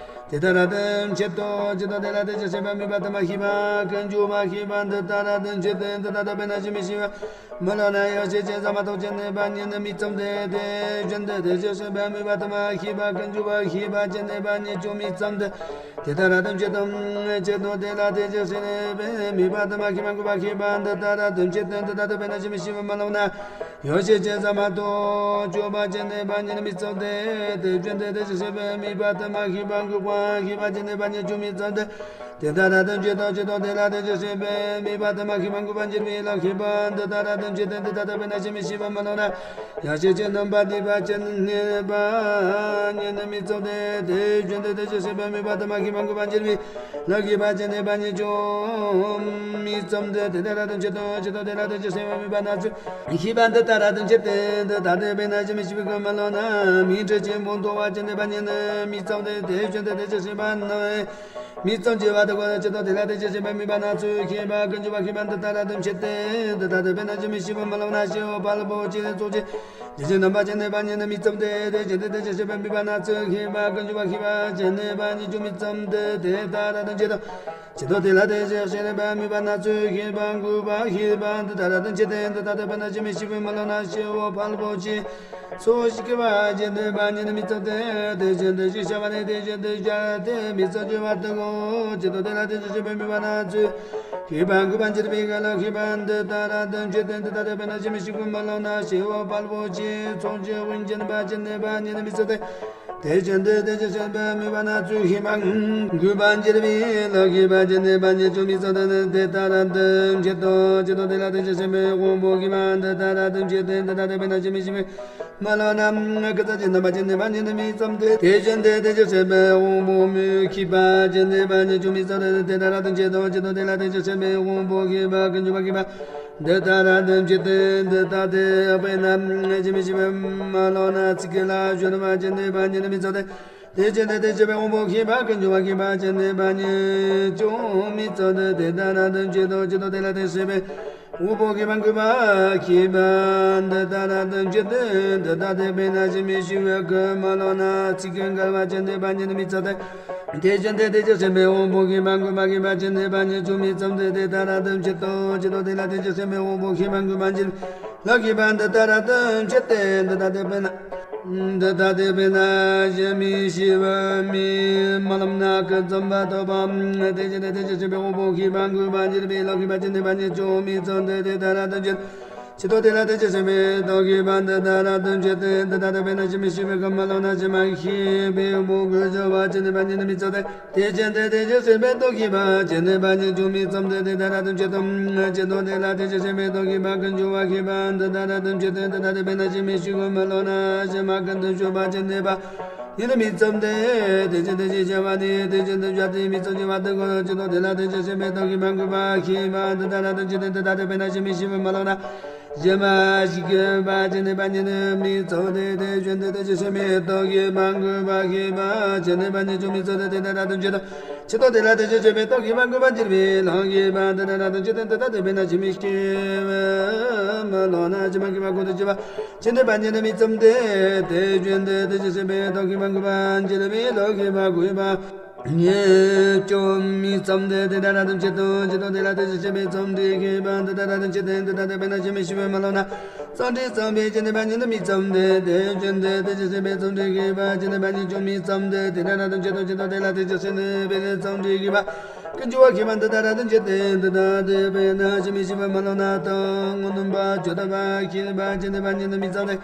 དེ་ལྟར་རབ་ཏུ་འཆད་དོ། འཆད་དོ། དེ་ལ་དེ་བཞིན་གཤེགས་པའི་དམིགས་པ་དུ་མ་ཤེས་པ་ཀུན་འབྱུང་བ་ཤེས་པ་འདི་ལྟར་རབ་ཏུ་འཆད་དེ། འདི་ལྟ་སྟེ་དཔེར་ན་ཞི་མི་ཤེས་པ་མ་ལོག་ན་ཡོ་བྱད་ཅན་ཟ་མ་ཏོག་ཅི་ནུས་པ་ཉིད་ནི་མི་ཚོམ་སྟེ། དེ་བཞིན་དུ་དེ་བཞིན་གཤེགས་པའི་དམིགས་པ་དུ་མ་ཤེས་པ་ཀུན་འབྱུང་བ་ཤེས་པ་ཅི་ནུས་པ་ཉིད་ཀྱང་མི་ཚོམ་སྟེ། དེ་ལྟར་རབ་ཏུ་འཆད་དོ། འཆད་དོ། དེ་ལ་དེ་བཞིན་གཤེགས་པའི་དམིགས་པ་དུ་མ་ཤེས་པ་འགོག་པ་ཤེས་པ་འདི་ལྟར་རབ་ཏུ་འཆད་དེ། འདི་ལྟ་སྟེ་དཔེར་ན་ཞི་མི་ཤེས་པ་མ་ལོག་ན་ཡོ་བྱད་ཅན་ཟ་མ་ཏོག་སྤྱོད་པ་ཅི་ནུས་པ་ཉིད་ནི་མི་ཚོམ་སྟེ། དེ་བཞིན་དུ་དེ་བཞིན་གཤེགས་པའི་དམིགས་པ་དུ་མ་ཤེས་པ་འགོག་པ་ཤེས་པ་ཅི་ནུས་པ་ཉིད་ཀྱང་མི་ཚོམ་སྟེ། དེ་ལྟར་རབ་ཏུ་འཆད་དོ། འཆད་དོ། དེ་ལ་དེ་བཞིན་གཤེགས་པའི་དམིགས་པ་དུ་མ་ཤེས་པ་འགོག་པ་འགྱུར་བའི་ལུགས་ཤེས་པ་འདི་ལྟར་རབ་ཏུ་འཆད་དེ། འདི་ལྟ་སྟེ་དཔེར་ན་ཞི་མི་ཤེས་པ་མ་ལོག་ན་ཡོ་བྱད་ཅན་རྣམ་པར་སྡུད་པ་ཅི་ནུས་པ་ཉིད་ནི་མི་ཚོམ་སྟེ། དེ་བཞིན་དུ་དེ་བཞིན་གཤེགས་པའི་དམིགས་པ་དུ་མ་ཤེས་པ་འགོག་པ་འགྱུར་བའི་ལུགས་ཤེས་པ་ཅི་ནུས་པ་ཉིད་ཀྱང་མི་ཚོམ་སྟེ། དེ་ལྟར་རབ་ཏུ་འཆད་དོ། འཆད་དོ། དེ་ལ་དེ་བཞིན་གཤེགས་པའི་དམིགས་པ་སྣ་ཚོགས་ཤེས་པ་འདི་ལྟར་རབ་ཏུ་འཆད་དེ། འདི་ལྟ་སྟེ་དཔེར་ན་ཞི་མི་ཤེས་པ་མ་ལོག་ན་མིང་དྲི་ཞིམ་པོ་མཐོང་བ་ཅི་ནུས་པ་ཉིད་ནི་མི་ཚོམ་སྟེ། དེ་བཞིན་དུ་དེ་བཞིན་གཤེགས་པ་ནི། མི་ཙམ་གྱི་བར་དུ་ཀུན་ཇི་ལྟར་དེ་ལ་དེ་ཅི་ཞེས་པའི་དམིགས་པ་སྣ་ཚོགས་ཤེས་པ་ཀུན་འབྱུང་བ་ཤེས་པ་འདི་ལྟར་དམ་བཅས་ཏེ། འདི་ལྟར་དེ་དཔེར་ན་ཇི་མི་ཤེས་པ་མ་ལོག་ན་ཤེས་པ་ཕར་ལ་པོ་ཅི་ལས་ཚོགས་ཀྱི་དེ་བཞིན་རྣམ་པ་ཅན་ནི་པ་ཉིད་ནི་མི་ཙམ་སྟེ། དེ་བཞིན་དུ་དེ་ཅི་ཞེས་པའི་དམིགས་པ་སྣ་ཚོགས་ཤེས་པ་ཀུན་འབྱུང་བ་ཤེས་པ་ཅན་ནི་པ་ཉིད་ཀྱང་མི་ཙམ་སྟེ། དེ་ལྟར་དམ་བཅས་ཏོ། ཇི་ལྟར་དེ་ལ་དེ་ཅི་ཞེས་པའི་དམིགས་པ་སྣ་ཚོགས་ཤེས་པ་འགོག་པ་ཤེས་པ་འདི་ལྟར་དམ་བཅས་ཏེ། འདི་ལྟར་དེ་དཔེར་ན་ཇི་མི་ཤེས་པ་མ་ལོག་ན་ཤེས་པ་ཕར་ལ་པོ་ཅི་ཚོགས་ཤེས་པ་ཅན་ནི་པ་ཉིད་ནི་མི་ཙམ་སྟེ། དེ་བཞིན་དུ་ཞེས་བྱ་བ་ནི་དེ་བཞིན་དུ་སྦྱར་ཏེ་མི་ཙམ་གྱི་བར་དུ་ཀུན་ཇི་ལྟར་དེ་ལ་དེ་ཅི་ཞེས་པའི་དམིགས་པ་སྣ་ཚོགས་ཤེས་པ་འགོག་པ་འབྱེད་པའི་ཀུན་ལ་ཤེས་པ་འདི་ལྟར་དམ་བཅས་ཏེ། འདི་ལྟར་དེ་དཔེར་ན་ཇི་མི་ཤེས་པ་མ་ལོག་ན་ཤེས་པ་ཕར་ལ་པོ་ཅི་ཚོགས་ཀྱི་དབང་ཅན་པ་ཅན་ནི་པ་ཉིད་ནི་མི་ཙམ་སྟེ། དེ་བཞིན་དུ་དེ་ཅི་ཞེས་པའི་དམིགས་པ་སྣ་ཚོགས་ཤེས་པ་འགོག་པ་འབྱེད་པའི་ཀུན་ལ་ཤེས་པ་ཅན་ནི་པ་ཉིད་ཀྱང་མི་ཙམ་སྟེ། དེ་ལྟར་དམ་བཅས་ཏོ། ཇི་ལྟར་དེ་ལ་དེ་ཅི་ཞེས་པའི་དབང་པོ་ཤེས་པ་འདི་ལྟར་དམ་བཅས་ཏེ། འདི་ལྟར་དེ་དཔེར་ན་ཇི་མི་ཤེས་པ་མ་ལོག་ན་ཀུན་རྫོབ་ཀྱི་རྣམ་པ་ཅན་ནི་པ་ཉིད་ནི་མི་ཙམ་སྟེ། དེ་བཞིན་དུ་དེ་ཅི་ཞེས་པའི་དབང་པོ་མིག་ཤེས་པ་ཅན་ནི་པ་ཉིད་ཀྱང་མི་ཙམ་སྟེ། དེ་ལྟར་དམ་བཅས་ཏོ། ཇི་ལྟར་དེ་ལ་དེ་ཅི་ཞེས་པའི་དབང་པོ་ཤེས་པ་ཀུན་འབྱུང་བ་ཤེས་པ་འདི་ལྟར་དམ་བཅས་ཏེ། འདི་ལྟར་དེ་དཔེར་ན་ཇི་མི་ཤེས་པ་མ་ལོག་ན་ཚིག་གི་ལ་སྦྱོར་བ་ཅན་ནི་པ་ཉིད་ནི་མི་ཙམ་སྟེ། དེ་བཞིན་དུ་དེ་ཅི་ཞེས་པའི་དབང་པོ་ཤེས་པ་ཀུན་འབྱུང་བ་ཤེས་པ་ཅན་ནི་པ་ཉིད་ཀྱང་མི་ཙམ་སྟེ། དེ་ལྟར་དམ་བཅས་ཏོ། ཇི་ལྟར་དེ་ལ་དེ་ཅི་ཞེས་པའི་དབང་པོ་ཤེས་པ་འགོག་པ་ཤེས་པ་འདི་ལྟར་དམ་བཅས་ཏེ། འདི་ལྟར་དེ་དཔེར་ན་ཇི་མི་ཤེས་པ་ཀུན་མ་ལོག་ན་ཚིག་གི་འགལ་བ་ཅན་ནི་པ་ཉིད་ནི་མི་ཙམ་སྟེ། དེ་བཞིན་དུ་དེ་ཅི་ཞེས་པའི་དབང་པོ་ཤེས་པ་འགོག་པ་ཤེས་པ་ཅན་ནི་པ་ཉིད་ཀྱང་མི་ཙམ་སྟེ། དེ་ལྟར་དམ་བཅས་ཏོ། ཇི་ལྟར་དེ་ལ་དེ་ཅི་ཞེས་པའི་དབང་པོ་ཤེས་པ་འགོག་པ་འབྱེད་ལ་ཤེས་པ་འདི་ལྟར་དམ་བཅས་ཏེ། འདི་ལྟར་དེ་དཔེར་ན། འདི་ལྟར་དེ་དཔེར་ན་ཇི་མི་ཤེས་པ་མིག་རྨི་ལམ་ན་ཀུན་ཙམ་པ་ཐོབ་པ། དེ་བཞིན་དུ་དེ་ཅི་ཞེས་པའི་དབང་པོ་ཤེས་པ་འགོག་པ་འབྱེད་པའི་ལ་ཤེས་པ་ཅན་ནི་པ་ཉིད་ཀྱང་མི་ཙམ་སྟེ། དེ་ལྟར་དམ་བཅས་ཏོ། ཇི་ལྟར་དེ་ལ་དེ་ཅི་ཞེས་པའི་རྟོག་ཤེས་པ་འདི་ལྟར་དམ་བཅས་ཏེ། འདི་ལྟར་དེ་དཔེར་ན་ཇི་མི་ཤེས་པ་ཀུན་མ་ལོག་ན་ཇི་མ་ཤེས་པའི་དབང་པོ་ཀུན་འབྱུང་བ་ཅན་ནི་པ་ཉིད་ནི་མི་ཙམ་སྟེ། དེ་བཞིན་དུ་དེ་ཅི་ཞེས་པའི་རྟོག་ཤེས་པ་ཅན་ནི་པ་ཉིད་ཀྱང་མི་ཙམ་སྟེ། དེ་ལྟར་དམ་བཅས་ཏོ། ཇི་ལྟར་དེ་ལ་དེ་ཅི་ཞེས་པའི་རྟོག་ཤེས་པ་ཀུན་འབྱུང་བ་ཤེས་པ་འདི་ལྟར་དམ་བཅས་ཏེ། འདི་ལྟར་དེ་དཔེར་ན་ཇི་མི་ཤེས་ཀུན་མ་ལོག་ན་ཇི་མ་ཀུན་ཏུ་འབྱུང་བ་ཅན་ནི་པ་ཉིད་ནི་མི་ཙམ་སྟེ། དེ་བཞིན་དུ་ཞེས་བྱ་བ་ནི་དེ་བཞིན་དུ་སྦྱར་ཏེ་མི་ཙམ་གྱི་བར་དུ་ཀུན་ཇི་ལྟར་དེ་ལ་དེ་ཅི་ཞེས་པའི་རྟོག་ཤེས་པ་འགོག་པ་ཤེས་པ་འདི་ལྟར་དམ་བཅས་ཏེ། འདི་ལྟར་དེ་དཔེར་ན་ཇི་མི་ཤེས་པ་མ་ལོག་ན། ཇི་མ་ཤེས་པ་ཅན་ནི་པ་ཉིད་ནི་མི་ཙམ་སྟེ། དེ་བཞིན་དུ་དེ་ཅི་ཞེས་པའི་རྟོག་ཤེས་པ་འགོག་པ་ཤེས་པ་ཅན་ནི་པ་ཉིད་ཀྱང་མི་ཙམ་སྟེ། དེ་ལྟར་དམ་བཅས་ཏོ། ཇི་ལྟར་དེ་ལ་དེ་ཅི་ཞེས་པའི་རྟོག་ཤེས་པ་འགོག་པ་འབྱེད་པའི་ལ་ཤེས་པ་འདི་ལྟར་དམ་བཅས་ཏེ། འདི་ལྟར་དེ་དཔེར་ན་ཇི་མི་ཤེས་པ་མ་ལོག་ན་ཇི་མ་ཤེས་པ་ཀུན་ཏུ་འབྱུང་བ་ཅན་ནི་པ་ཉིད་ནི་མི་ཙམ་སྟེ། དེ་བཞིན་དུ་དེ་ཅི་ཞེས་པའི་རྟོག་ཤེས་པ་འགོག་པ་འབྱེད་པའི་ལ་ཤེས་པ་འགོག་པ་ཉིད་ཀྱང་མི་ཙམ་སྟེ། དེ་ལྟར་དམ་བཅས་ཏོ། ཇི་ལྟར་དེ་ལ་དེ་ཅི་ཞེས་པའི་ཙམ་སྟེ་ཤེས་པ་འདི་ལྟར་དམ་བཅས་ཏེ། འདི་ལྟར་དེ་དཔེར་ན་ཇི་མི་ཤེས་པ་མ་ལོག་ན་ཙམ་སྟེ་ཙམ་པའི་ཅན་ནི་པ་ཉིད་ནི་མི་ཙམ་སྟེ། དེ་བཞིན་དུ་དེ་ཅི་ཞེས་པའི་ཙམ་སྟེ་ཤེས་པ་ཅན་ནི་པ་ཉིད་ཀྱང་མི་ཙམ་སྟེ། དེ་ལྟར་དམ་བཅས་ཏོ། ཇི་ལྟར་དེ་ལ་དེ་ཅི་ཞེས་ནི་པའི་ཙམ་སྟེ་ཤེས་པ་ཀུན་འབྱུང་བ་ཤེས་པ་འདི་ལྟར་དམ་བཅས་ཏེ། འདི་ལྟར་དེ་དཔེར་ན་ཇི་མི་ཤེས་པ་མ་ལོག་ན་དང་སྣོད་པ་བརྗོད་པ་ཤེས་པ་ཅན་ནི་པ་ཉིད་ནི་མི་ཙམ་སྟེ།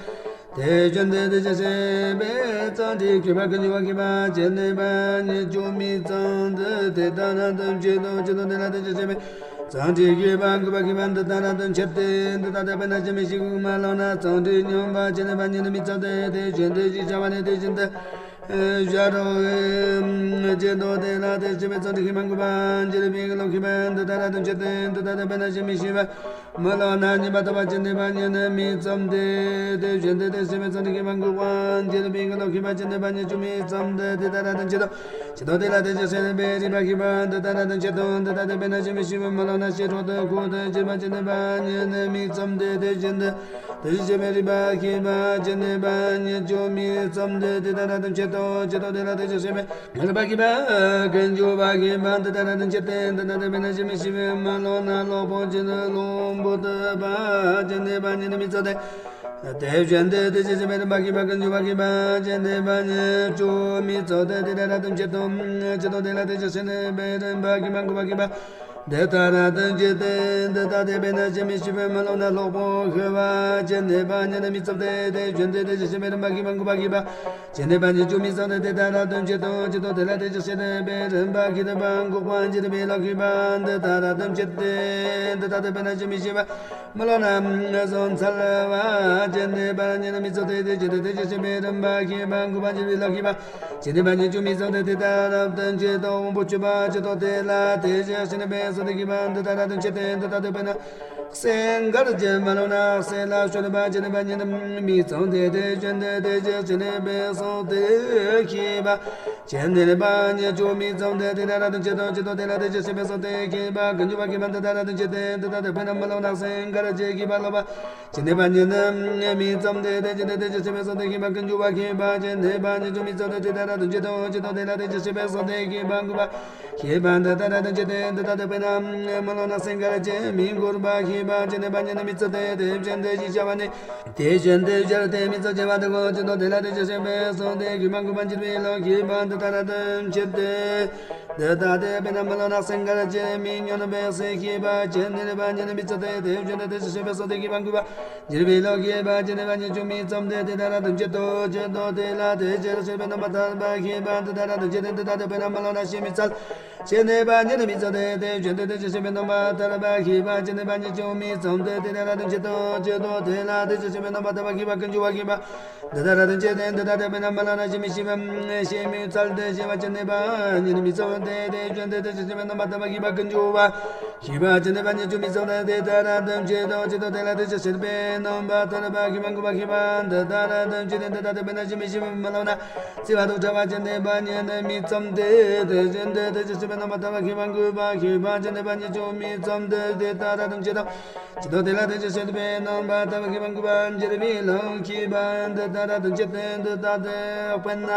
དེ་བཞིན་དུ་དེ་ཅི་ཞེས་པའི་ཙམ་སྟེ་ཤེས་པ་ཀུན་འབྱུང་བ་ཤེས་པ་ཅན་ནི་པ་ཉིད་ཀྱང་མི་ཙམ་སྟེ། དེ་ལྟར་དམ་བཅས་ཏོ། ཇི་ལྟར་དེ་ལ་དེ་ཅི་ཞེས་པའི་ཙམ་སྟེ་ཤེས་པ་འགོག་པ་ཤེས་པ་འདི་ལྟར་དམ་བཅས་ཏེ། འདི་ལྟར་དེ་དཔེར་ན་ཇི་མི་ཤེས་ཀུན་མ་ལོག་ན་ཙམ་སྟེ་སྙོམས་པ་ཅན་ནི་པ་ཉིད་ནི་མི་ཙམ་སྟེ། དེ་བཞིན་དུ་ཞེས་བྱ་བ་ནི་དེ་བཞིན་དུ་སྦྱར་རོ། ཇི་ལྟར་དེ་ལ་དེ་ཅི་ཞེས་པའི་ཙམ་སྟེ་ཤེས་པ་འགོག་པ་འབྱེད་པའི་ལ་ཤེས་པ་འདི་ལྟར་དམ་བཅས་ཏེ། འདི་ལྟར་དེ་དཔེར་ན་ཇི་མི་ཤེས་པ་མ་ལོག་ན་ཉན་པར་ཐོབ་པ་ཅན་ནི་པ་ཉིད་ནི་མི་ཙམ་སྟེ། དེ་བཞིན་དུ་དེ་ཤེས་པའི་ཙམ་སྟེ་ཤེས་པ་འགོག་པ་འབྱེད་པའི་ལ་ཤེས་པ་ཅན་ནི་པ་ཉིད་ཀྱང་མི་ཙམ་སྟེ། དེ་ལྟར་དམ་བཅས་ཏོ། ཇི་ལྟར་དེ་ལ་དེ་ཅི་ཞེས་ནི་པའི་རིགས་པ་ཤེས་པ་འདི་ལྟར་དམ་བཅས་ཏོ། འདི་ལྟར་དེ་དཔེར་ན་ཇི་མི་ཤེས་པ་མ་ལོག་ན་ཤེས་རབ་ཏུ་ཁུངས་དང་བཅས་པ་ཅན་ནི་པ་ཉིད་ནི་མི་ཙམ་སྟེ། དེ་བཞིན་དུ་དེ་ཅི་ཞེས་པའི་རིགས་པ་ཤེས་པ་ཅན་ནི་པ་ཉིད་ཀྱང་མི་ཙམ་སྟེ། དེ་ལྟར་དམ་བཅས་ཏོ། ཇི་ལྟར་དེ་ལ་དེ་ཅི་ཞེས་པའི་རིགས་པ་ཤེས་པ་ཀུན་འབྱུང་བ་ཤེས་པ་འདི་ལྟར་དམ་བཅས་ཏེ། འདི་ལྟར་དེ་དཔེར་ན་ཇི་མི་ཤེས་པ་མ་ལོག་ན་གློ་བུར་ཅན་གློ་བུར་ཐུབ་པ་ཅན་ནི་པ་ཉིད་ནི་མི་ཙམ་སྟེ། དེ་བཞིན་དུ་དེ་ཅི་ཞེས་པའི་རིགས་པ་ཤེས་པ་ཀུན་འབྱུང་བ་ཤེས་པ་ཅན་ནི་པ་ཉིད་ཀྱང་མི་ཙམ་སྟེ། དེ་ལྟར་དམ་བཅས་ཏོ། ཇི་ལྟར་དེ་ལ་དེ་ཅི་ཞེས་ནི་པའི་རིགས་པ་ཤེས་པ་འགོག་པ་ཤེས་པ་འདི་ལྟར་དམ་བཅས་ཏེ། འདི་ལྟར་དེ་དཔེར་ན་ཇི་མི་ཤེས་པ་མ་ལོག་ན་གློ་བུར་ཤེས་པ་ཅན་ནི་པ་ཉིད་ནི་མི་ཙམ་སྟེ། དེ་བཞིན་དུ་དེ་ཅི་ཞེས་པའི་རིགས་པ་ཤེས་པ་འགོག་པ་ཤེས་པ་ཅན་ནི་པ་ཉིད་ཀྱང་མི་ཙམ་སྟེ། དེ་ལྟར་དམ་བཅས་ཏོ། ཇི་ལྟར་དེ་ལ་དེ་ཅི་ཞེས་ནི་པའི་རིགས་པ་ཤེས་པ་འགོག་པ་འབྱེད་པའི་ལ་ཤེས་པ་འདི་ལྟར་དམ་བཅས་ཏེ། འདི་ལྟར་དེ་དཔེར་ན་ཇི་མི་ཤེས་པ་མ་ལོག་ན་སོ་འཚལ་བ་ཅན་ནི་པ་ཉིད་ནི་མི་ཙམ་སྟེ། དེ་བཞིན་དུ་དེ་ཅི་ཞེས་པའི་རིགས་པ་ཤེས་པ་འགོག་པ་འབྱེད་པའི་ལ་ཤེས་པ་ཅན་ནི་པ་ཉིད་ཀྱང་མི་ཙམ་སྟེ། དེ་ལྟར་དམ་བཅས་ཏོ། དབང་པོ་བཅུ་པ་ཇི་ལྟར་དེ་ལ་དེ་ཅི་ཞེས་ནི་པའི་ཙམ་སྟེ་ཤེས་པ་འདི་ལྟར་དམ་བཅས་ཏེ། འདི་ལྟར་དེ་དཔེར་ན་ སེང་གར་གྱི་མ་ལོ་ན་སེ་ལ་ཤོད་པ་ཅི་ནི་པ་ཉི་ནི་མི་ཚང་དེ་དེ་བཞིན་དུ་དེ་ཅི་ཅི་ནི་པའི་སོང་དེ་ཤེས་པ་ཅི་ནི་པ་ཉི་ཅུ་མི་ཚང་དེ་དེ་ད་ར་དུ་ཅི་དང་ཅི་དང་དེ་ལ་དེ་ཅི་ཤེས་པའི་སོང་དེ་ཤེས་པ་ཀུན་འབྱུང་བ་ཤེས་པ་འདི་ད་ར་དུ་ཅི་དེ་འདི་ད་དེ་པེ་ན་མ་ལོ་ན་སེང་གར་གྱི་ཤེས་པ་ལོ་པ་ཅི་ནི་པ་ཉི་ནི་མི་ཚང་དེ་དེ་ཅི་དེ་དེ་ཅི་ཤེས་པའི་སོང་དེ་ཤེས་པ་ཀུན་འབྱུང་བ་ཤེས་པ་ཅི་ནི་པ་ཉི་ཅུ་མི་ཚང་དེ་དེ་ད་ར་དུ་ཅི་དང་ཅི་དང་དེ་ལ་དེ་ཅི་ཤེས་པའི་སོང་དེ་ཤེས་པ་ཀུན་པ། ཤེས་པ་འདི་ལྟར་དུ་བྱེད་དེ་འདི་ལྟར་དུ་དཔེར་ན་མ་ལོ་ན་སེང་གར་གྱི་མི་མགུར་པ་ཤེས་པ་ཅི་ནི་པ་ཉི་ནི་མི་ཚོགས་ཏེ་དེ་བཞིན་དུ་ཞེས་བྱ་བ་ནི། དེ་བཞིན་དུ་སྦྱར་ཏེ་མི་ཚོགས་བྱ་བ་དུ་གོ་ཅི་དང་དེ་ལ་དེ་ཅི་ཤེས་པའི་སོང་སྟེ་ཤེས་པ་མགུར་པ་འགྱུར་བའི་ལོ་ཤེས་པ་འདི་ལྟར་དུ་བྱེད་དེ། འདི་ལྟར་དུ་དཔེར་ན་མ་ལོ་ན་སེང་གར་གྱི་མི་སྨྱོན་པའི་སེང་ཤེས་པ་ཅི་ནི་པ་ཉི་ནི་མི་ཚོགས་ཏེ་དེ་བཞིན་དུ་དེ་ཅི་ཤེས་པའི་སོང་སྟེ་ཤེས་པ་མགུར་པ། འགྱུར་བའི་ལོ་ཤེས་པ་ཅི་ནི་པ་ཉི་ཅུ་མི་ཚོགས་ཏེ་དེ་ལྟར་དུ་བྱེད་དོ། བྱེད་དོ་དེ་ལ་དེ་ཅི་ཤེས་པའི་རྣམ་པ་ཐར་པ་ཤེས་པ་འདི་ལྟར་དུ་བྱེད་དེ་འདི་ལྟར་དུ་དཔེར་ན་མ་ལོ་ན་ཤེས་མི་ཚལ། ཅི་ནི་པ་ཉི་ནི་མི་ཚོགས་ཏེ་དེ་བཞིན་དུ་དེ་ཅི་ཤེས་པའི་རྣམ་པ་ཐར་པ་ཤེས་པ་ཅི་ནི་པ་ཉི་ཅུ་མི་ཚོགས་ཏེ་དེ་ལྟར་དུ་བྱེད་དོ། བྱེད་དོ་དེ་ལ་དེ་ཅི་ཤེས་པའི་རྣམ་པ་ཐར་པ་ཤེས་པ་ཀུན་འབྱུང་བ་ཤེས་པ་འདི་ལྟར་དུ་བྱེད་དེ་འདི་ལྟར་དུ་དཔེར་ན་མ་ལོ་ན་ཤེས་མི་ཤེས་པ་ཤེས་མི་ཚལ་དེ་ཤེས་པ་ཅི་ནི་པ་ཉི་ནི་མི་ཚོགས་ཏེ་དེ་བཞིན་དུ་དེ་ཅི་ཤེས་པའི་རྣམ་པ་ཐར་པ་ཤེས་པ་ཀུན་འབྱུང་བ། ཤེས་པ་ཅི་ནི་པ་ཉི་ཅུ་མི་ཚོགས་ཏེ་དེ་ལྟར་དུ་བྱེད་དོ། བྱེད་དོ་དེ་ལ་དེ་ཅི་ཤེས་པའི་རྣམ་པ་ཐར་པ་ཤེས་པ་མགུར་པ་ཤེས་པ་འདི་ལྟར་དུ་བྱེད་དེ་འདི་ལྟར་དུ་དཔེར་ན་ཤེས་མི་ཤེས་པ་མ་ལོ་ན། བརྩེ་བ་དང་བྲལ་བ་ཅི་ནི་པ་ཉི་ནི་མི་ཚོགས་ཏེ་དེ་བཞིན་དུ་དེ་ཅི་ཤེས་པའི་རྣམ་པ་ཐར་པ་ཤེས་པ་མགུར་པ་ཤེས་པ་ཅི་ནི་པ་ཉི་ཅུ་མི་ཚོགས་ཏེ་དེ་ལྟར་དུ་བྱེད་དོ། བྱེད་དོ་དེ་ལ་དེ་ཅི་ཤེས་པའི་རྣམ་པ་ཐར་པ་ཤེས་པ་མགུར་པ་འགྱུར་བའི་ལོ་ཤེས་པ་འདི་ལྟར་དུ་བྱེད་དེ་འདི་ལྟར་དུ་དཔེར་ན།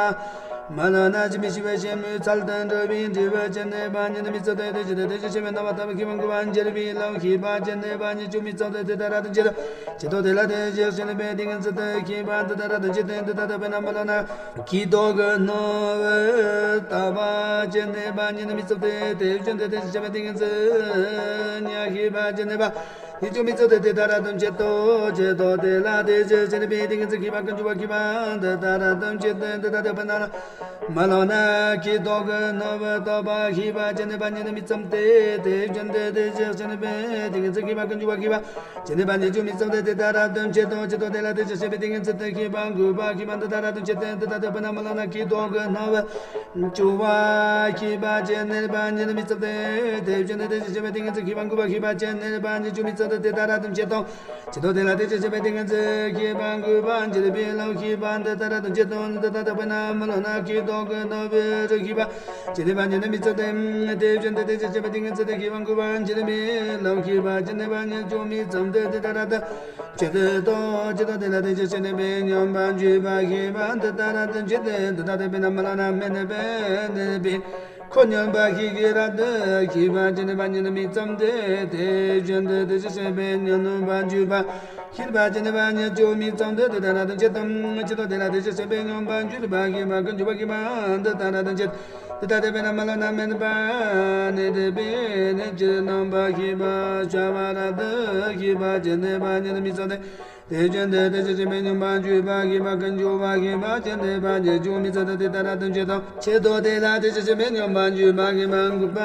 མ་ལོ་ན་ཤེས་མི་ཤེས་པ་ཤེས་མི་ཚལ་དུ་འགྲོ་བའི་འབྲས་བུ་ཅི་ནི་པ་ཉི་ནི་མི་ཚོགས་ཏེ་དེ་ཅི་དེ་དེ་ཅི་ཤེས་པའི་རྣམ་པ་ཐར་པ་ཤེས་པ་མགུར་པ་འགྱུར་བའི་ལོ་ཤེས་པ་ཅི་ནི་པ་ཉི་ཅུ་མི་ཚོགས་ཏེ་དེ་ལྟར་དུ་བྱེད་དོ། བྱེད་དོ་དེ་ལ་དེ་ཅི་ཤེས་པའི་ཏིང་ངེ་འཛིན་དུ་ཤེས་པ་འདི་ལྟར་དུ་བྱེད་དེ་འདི་ལྟར་དུ་དཔེར་ན་མ་ལོ་ན། ཁྱི་དོག་གི་སྣང་བ་ལྟ་བུ་ཅི་ནི་པ་ཉི་ནི་མི་ཚོགས་ཏེ་དེ་བཞིན་དུ་དེ་ཅི་ཤེས་པའི་ཏིང་ངེ་འཛིན་ཉ་ཤེས་པ་ཅི་ནི་པ། ཉི་ཅུ་མི་ཚོགས་ཏེ་དེ་ལྟར་དུ་བྱེད་དོ། བྱེད་དོ་དེ་ལ་དེ་ཅི་ཤེས་པའི་ཏིང་ངེ་འཛིན་ཤེས་པ་ཀུན་འབྱུང་བ་ཤེས་པ་འདི་ལྟར་དུ་བྱེད་དེ་འདི་ལྟར་དུ་དཔེར་ན། མ་ལོ་ན་ཁྱི་དོག་གི་སྣང་བ་ལྟ་བུ་ཤེས་པ་ཅི་ནི་པ་ཉི་ནི་མི་ཚོགས་ཏེ་དེ་བཞིན་དུ་དེ་ཅི་ཤེས་པའི་ཏིང་ངེ་འཛིན་ཤེས་པ་ཀུན་འབྱུང་བ་ཤེས་པ། ཅི་ནི་པ་ཉི་ཅུ་མི་ཚོགས་ཏེ་དེ་ལྟར་དུ་བྱེད་དོ། བྱེད་དོ་དེ་ལ་དེ་ཅི་ཤེས་པའི་ཏིང་ངེ་འཛིན་དུ་ཤེས་པ་མགུར་པ་ཤེས་པ་འདི་ལྟར་དུ་བྱེད་དེ་འདི་ལྟར་དུ་དཔེར་ན་མ་ལོ་ན་ཁྱི་དོག་གི་སྣང་བ་ལྟ་བུ་ཤེས་པ་ཅི་ནི་པ་ཉི་ནི་མི་ཚོགས་ཏེ་དེ་བཞིན་དུ་དེ་ཅི་ཤེས་པའི་ཏིང་ངེ་འཛིན་ཤེས་པ་མགུར་པ་ཤེས་པ་ཅི་ནི་པ་ཉི་ཅུ་མི་ཚོགས་ཏེ་དེ་ལྟར་དུ་བྱེད་དོ། བྱེད་དོ་དེ་ལ་དེ་ཅི་ཤེས་པའི་ཏིང་ངེ་འཛིན་ཤེས་པ་མགུར་པ་འགྱུར་བའི་ལོ་ཤེས་པ་འདི་ལྟར་དུ་བྱེད་དོ། འདི་ལྟར་དུ་དཔེར་ན་མ་ལོ་ན་ཁྱི་དོག་གི་སྣང་བའི་རིགས་ཤེས་པ། ཅི་ནི་པ་ཉི་ནི་མི་ཚོགས་ཏེ། དེ་བཞིན་དུ་དེ་ཅི་ཤེས་པའི་ཏིང་ངེ་འཛིན་དུ་ཤེས་པ་མགུར་པ་འགྱུར་བའི་ལོ་ཤེས་པ་ཅི་ནི་པ་ཉི་ཅུ་མི་ཚོགས་ཏེ་དེ་ལྟར་དུ་བྱེད་དོ། བྱེད་དོ་དེ་ལ་དེ་ཅི་ཤེས་པའི་སྨྱོན་པ་འཇུག་པ་ཤེས་པ་འདི་ལྟར་དུ་བྱེད་དེ། འདི་ལྟར་དུ་དཔེར་ན་མ་ལོ་ན་མེ་ནི་པེ་ནི་པི། ཁོ་སྨྱོན་པ་ཤེས་ཀྱི་ར་དུ་ཤེས་པ་ཅི་ནི་པ་ཉི་ནི་མི་ཚོགས་ཏེ། དེ་བཞིན་དུ་དེ་ཅི་ཤེས་པའི་སྨྱོན་པ་འཇུག་པ་ཤེས་པ་ཅི་ནི་པ་ཉི་ཅུ་མི་ཚོགས་ཏེ་དེ་ལྟར་དུ་བྱེད་དོ། བྱེད་དོ་དེ་ལ་དེ་ཅི་ཤེས་པའི་སྨྱོན་པ་འཇུག་པ་ཤེས་པ་ཀུན་འབྱུང་བ་ཤེས་པ་འདི་ལྟར་དུ་བྱེད། འདི་ལྟར་དུ་དཔེར་ན་མ་ལོ་ན་མེ་ནི་པ་ནི་དེ་པེ་ནི་ཅི་རྣམ་པ་ཤེས་པ་བྱ་བ་ར་དུ་ཤེས་པ་ཅི་ནི་པ་ཉི་ནི་མི་ཚོགས་ཏེ། དེ་བཞིན་དུ་དེ་ཅི་ཤེས་པའི་སྨྱོན་པ་འཇུག་པ་ཤེས་པ་ཀུན་འབྱུང་བ་ཤེས་པ་ཅི་ནི་པ་ཉི་ཅུ་མི་ཚོགས་ཏེ་དེ་ལྟར་དུ་བྱེད་དོ། བྱེད་དོ་དེ་ལ་དེ་ཅི་ཤེས་པའི་སྨྱོན་པ་འཇུག་པ་ཤེས་པ་མགུར་པ་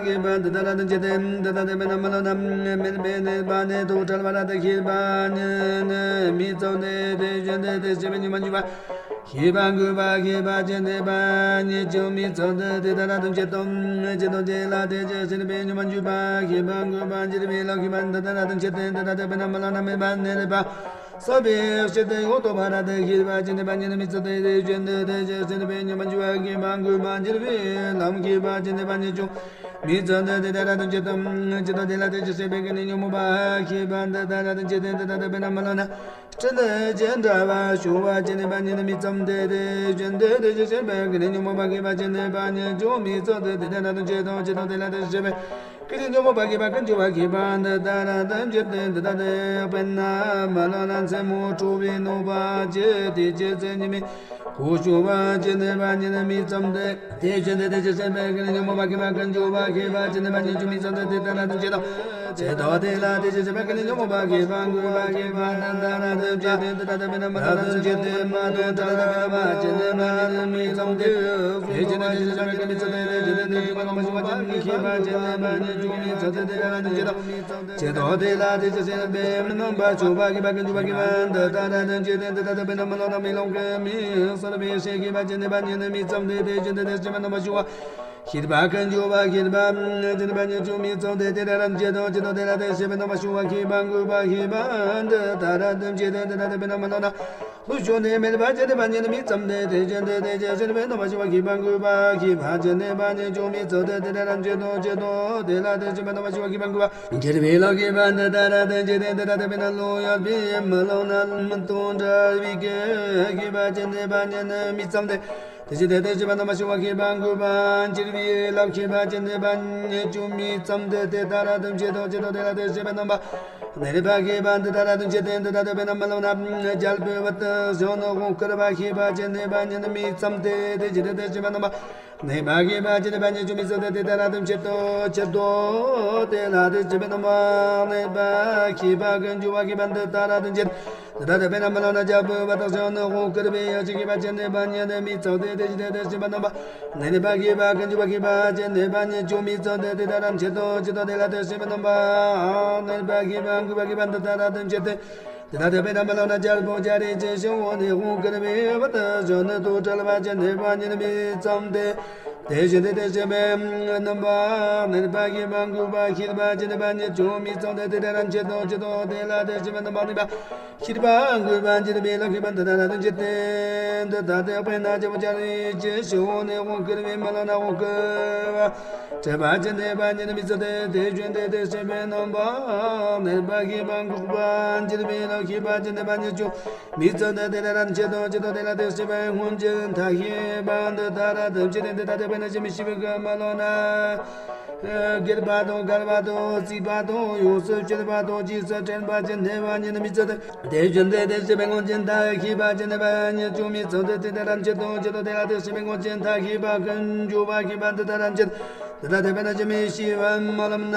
ཤེས་པ་འདི་ལྟར་དུ་བྱེད་དེ། འདི་ལྟར་དུ་དཔེར་ན་མ་ལོ་ན་མེ་ནི་པེ་ནི་པ་ནི་དོག་བྲལ་བ་ར་དུ་ཤེས་པ་ཉི་ནི་མི་ཚོགས་ཏེ། དེ་བཞིན་དུ་དེ་ཅི་ཤེས་པའི་སྨྱོན་པ་འཇུག་པ་ཤེས་པ་མགུར་པ་ཤེས་པ་ཅི་ནི་པ་ཉི་ཅུ་མི་ཚོགས་ཏེ་དེ་ལྟར་དུ་བྱེད་དོ། བྱེད་དོ་དེ་ལ་དེ་ཅི་ཤེས་པའི་སྨྱོན་པ་འཇུག་པ་ཤེས་པ་མགུར་པ་འགྱུར་བའི་ལོ་ཤེས་པ་འདི་ལྟར་དུ་བྱེད་དེ། འདི་ལྟར་དུ་དཔེར་ན་མ་ལོ་ན་མེ་ནི་པ་ནི་དོག་སོགས་པའི་ཕྱིར་དུ་ཡང་དོག་པ་ར་དུ་ཤེས་པ་ཅི་ནི་པ་ཉི་ནི་མི་ཚོགས་ཏེ། དེ་བཞིན་དུ་དེ་ཅི་ཤེས་པའི་སྨྱོན་པ་འཇུག་པ་ཤེས་པ་མགུར་པ་འགྱུར་བའི་ལོ་ཤེས་པ་ཅི་ནི་པ་ཉི་ཅུ་མི་ཚོགས་ཏེ་དེ་ལྟར་དུ་བྱེད་དོ། བྱེད་དོ་དེ་ལ་དེ་ཅི་ཤེས་པའི་སྐད་ནི་ཉོན་མོངས་པ་ཤེས་པ་འདི་ལྟར་དུ་བྱེད་དེ། འདི་ལྟར་དུ་དཔེར་ན་མ་ལོ་ན་སྤྲིན་ཅན་འདྲ་བར་ཤོར་བ་ཅི་ནི་པ་ཉི་ནི་མི་ཚོགས་ཏེ། དེ་བཞིན་དུ་དེ་ཅི་ཤེས་པའི་སྐད་ནི་ཉོན་མོངས་པ་ཤེས་པ་ཅི་ནི་པ་ཉི་ཅུ་མི་ཚོགས་ཏེ་དེ་ལྟར་དུ་བྱེད་དོ། བྱེད་དོ་དེ་ལ་དེ་ཅི་ཤེས་པའི་སྐད་ནི་ཉོན་མོངས་པ་ཤེས་པ་ཀུན་འབྱུང་བ་ཤེས་པ་འདི་ལྟར་དུ་བྱེད་དེ། འདི་ལྟར་དུ་དཔེར་ན་མ་ལོ་ན་མཚན་མོ་དྲོ་བའི་ནུབ་པ་ཇི་སྟེ་ཇི་སྲིད་ཉི་མའི་གོ་ཤོར་བ་ཅི་ནི་པ་ཉི་ནི་མི་ཚོགས་ཏེ། དེ་བཞིན་དུ་དེ་ཅི་ཤེས་པའི་སྐད་ནི་ཉོན་མོངས་པ་ཤེས་པ་ཀུན་འབྱུང་བ་ཤེས་པ་ཅི་ནི་པ་ཉི་ཅུ་མི་ཚོགས་ཏེ་དེ་ལྟར་དུ་བྱེད་དོ། བྱེད་དོ་དེ་ལ་དེ་ཅི་ཤེས་པའི་སྐད་ནི་ཉོན་མོངས་པ་ཤེས་པ་མགུ་བ་ཤེས་པ་ནི་ད་ར་དུ་བྱེད་དེ་འདི་ལྟར་དུ་དཔེར་ན་མ་ལོ་ན་བྱེད་དེ་མ་དོ་ད་ར་དུ་བ་ཅི་ནི་པ་ཉི་ནི་མི་ཚོགས་ཏེ། དེ་ཅི་ནི་དེ་ཅི་ཤེས་པའི་སྐད་ནི་མི་ཚོགས་ཏེ་དེ་ཅི་ནི་དེ་ཅི་མ་ལོ་མ་ཤོར་བ་ཅི་ནི་ཤེས་པ་ཅི་ནི་པ་ཉི་ཅུ་མི་ཚོགས་ཏེ་དེ་ལྟར་དུ་བྱེད་དོ། བྱེད་དོ་དེ་ལ་དེ་ཅི་ཤེས་པའི་རྣམ་པར་ཤོར་བ་ཤེས་པ་ཀུན་འབྱུང་བ་ཤེས་པ་འདི་ལྟར་དུ་བྱེད་དེ་འདི་ལྟར་དུ་དཔེར་ན་མ་ལོ་ན་མེ་ལོང་གི་མེ་སོར་བའི་ཤེས་ཤེས་པ་ཅི་ནི་པ་ཉི་ནི་མི་ཚོགས་ཏེ་དེ་བཞིན་དུ་དེ་ཅི་མ་རྣམ་པར་ཤོར་བ་ ཤེས་པ་ཀུན་འབྱུང་བ་ཤེས་པ་ཅན་པ་ཉིད་ཅུང་མི་ཚང་སྟེ། དེ་ལྟར་བྱེད་དོ་བྱེད་དོ། དེ་ལ་དེ་ཤེས་པའི་རྣམ་པ་ཤུགས་པ་ཤེས་པ་འགུགས་པ་ཤེས་པ་འདི་ལྟར་དུ་བྱེད་དེ། འདི་ལྟ་སྟེ་དཔེར་ན་མི་སློབ་ན་ལུག་ཤོར་ནས་མེད་པ་ཅན་པ་ཉིད་མི་ཚང་སྟེ། དེ་བཞིན་དུ་དེ་ཅི་ཤེས་པའི་རྣམ་པ་ཤུགས་པ་ཤེས་པ་འགུགས་པ་ཤེས་པ་ཅན་པ་ཉིད་ཅུང་མི་ཚང་སྟེ། དེ་ལྟར་བྱེད་དོ་བྱེད་དོ། དེ་ལ་དེ་ཤེས་པའི་རྣམ་པ་ཤུགས་པ་ཤེས་པ་འགུགས་པ། འགྱུར་བའི་ལམ་ཤེས་པ་འདི་ལྟར་དུ་བྱེད་དེ། འདི་ལྟ་སྟེ་དཔེར་ན་ལུག་ཡོད་པའི་མི་སློབ་ན་མི་དང་འདྲ་བའི་ཤེས་པ་ཅན་པ་ཉིད་མི་ཚང་སྟེ། དེ་བཞིན་དུ་དེ་ཤེས་པའི་རྣམ་པ་ཤུགས་པ་ཤེས་པ་འགུགས་པ། འགྱུར་བའི་ལམ་ཤེས་པ་ཅན་པ་ཉིད་ཅུང་མི་ཚང་སྟེ། དེ་ལྟར་དུ་བྱེད་དོ་བྱེད་དོ། དེ་ལ་དེ་ཤེས་པའི་རྣམ་པ་གནས་པ་ཤེས་པ་འདི་ལྟར་དུ་བྱེད་དེ། འདི་ལྟ་སྟེ་དཔེར་ན་མི་སློབ་ན་རྒྱལ་པོའི་བུ་དང་གཞོན་ནུ་དབང་བསྐུར་བ་ཤེས་པ་ཅན་པ་ཉིད་མི་ཚང་སྟེ། དེ་བཞིན་དུ་དེ་ཤེས་པའི་རྣམ་པ་གནས་པ་ཤེས་པ་ཅན་པ་ཉིད་ཅུང་མི་ཚང་སྟེ། དེ་ལྟར་དུ་བྱེད་དོ་བྱེད་དོ། དེ་ལ་དེ་ཤེས་པའི་རྣམ་པ་གནས་པ་ཤེས་པ་ཀུན་འབྱུང་བ་ཤེས་པ་འདི་ལྟར་དུ་བྱེད། དེ་ལྟ་སྟེ་དཔེར་ན་མི་སློབ་ན་རྒྱལ་པོའི་བུ་དང་གཞོན་ནུ་དབང་བསྐུར་བའི་ཡང་ཅིག་ཤེས་པ་ཅན་པ་ཉིད་མི་ཚང་སྟེ། དེ་བཞིན་དུ་དེ་ཤེས་པའི་རྣམ་པ་གནས་པ་ཤེས་པ་ཀུན་འབྱུང་བ་ཤེས་པ་ཅན་པ་ཉིད་ཅུང་མི་ཚང་སྟེ། དེ་ལྟར་བྱེད་དོ་བྱེད་དོ། དེ་ལ་དེ་ཤེས་པའི་རྣམ་པ་གནས་པ་ཤེས་པ་འགུགས་པ་ཤེས་པ་འདི་ལྟར་དུ་བྱེད་དེ། དེ་ལྟ་སྟེ་དཔེར་ན་མི་སློབ་ན་རྒྱལ་པོ་རྒྱལ་རིགས་ཀྱི་ཞི་བ་ནས་དབང་བསྐུར་བའི་བུ་དང་གཞོན་ནུ་དང་བྲལ་བ་ཅན་པ་ཉིད་མི་ཚང་སྟེ། དེ་བཞིན་དུ་དེ་ཤེས་པའི་རྣམ་པ་གནས་པ་ཤེས་པ་འགུགས་པ་ཤེས་པ་ཅན་པ་ཉིད་ཅུང་མི་ཚང་སྟེ། དེ་ལྟར་བྱེད་དོ་བྱེད་དོ། དེ་ལ་དེ་ཤེས་པའི་རྣམ་པ་གནས་པ་ཤེས་པ་འགུགས་པ་འགྱུར་བའི་ལམ་ཤེས་པ་འདི་ལྟར་དུ་བྱེད་དེ། འདི་ལྟ་སྟེ་དཔེར་ན་རྒྱལ་པོ་རྒྱལ་རིགས་ཀྱི་ཞི་བ་ནས་དབང་བསྐུར་བའི་མི་སློབ་ན་དབང་བསྐུར་བ་བྲལ་བ་ཅན་པ་ཉིད་མི་ཚང་སྟེ། དེ་བཞིན་དུ་དེ་ཤེས་པའི་རྣམ་པ་གནས་པ་ཤེས་པ་འགུགས་པ་འགྱུར་བའི་ལམ་ཤེས་པ་ཅན་པ་ཉིད་ཅུང་མི་ཚང་སྟེ། དེ་ལྟར་བྱེད་དོ་བྱེད་དོ། དེ་ལ་དེ་ཤེས་པའི་སྔོན་གྱི་མཐའ་ཤེས་པ་འདི་ལྟར་དུ་བྱེད་དེ། འདི་ལྟ་སྟེ་དཔེར་ན་ཅི་མི་ཤེས་པའི་མི་སློབ་ན་སྒྱིད་པ་དང་བརྒྱལ་བ་དང་རྩིས་པ་དང་ཡོངས་སུ་ཕྱེ་བ་དང་རྗེས་སུ་དྲན་པ་ཅན་པ་ཉིད་མི་ཚང་སྟེ། དེ་བཞིན་དུ་དེ་ཤེས་པའི་སྔོན་གྱི་མཐའ་ཤེས་པ་ཅན་པ་ཉིད་ཅུང་མི་ཚང་སྟེ། དེ་ལྟར་བྱེད་དོ་བྱེད་དོ། དེ་ལ་དེ་ཤེས་པའི་སྔོན་གྱི་མཐའ་ཤེས་པ་ཀུན་འབྱུང་བ་ཤེས་པ་འདི་ལྟར་བྱེད། དེ་ལྟ་སྟེ་དཔེར་ན་ཅི་མི་ཤེས་པའི་མི་སློབ་ན་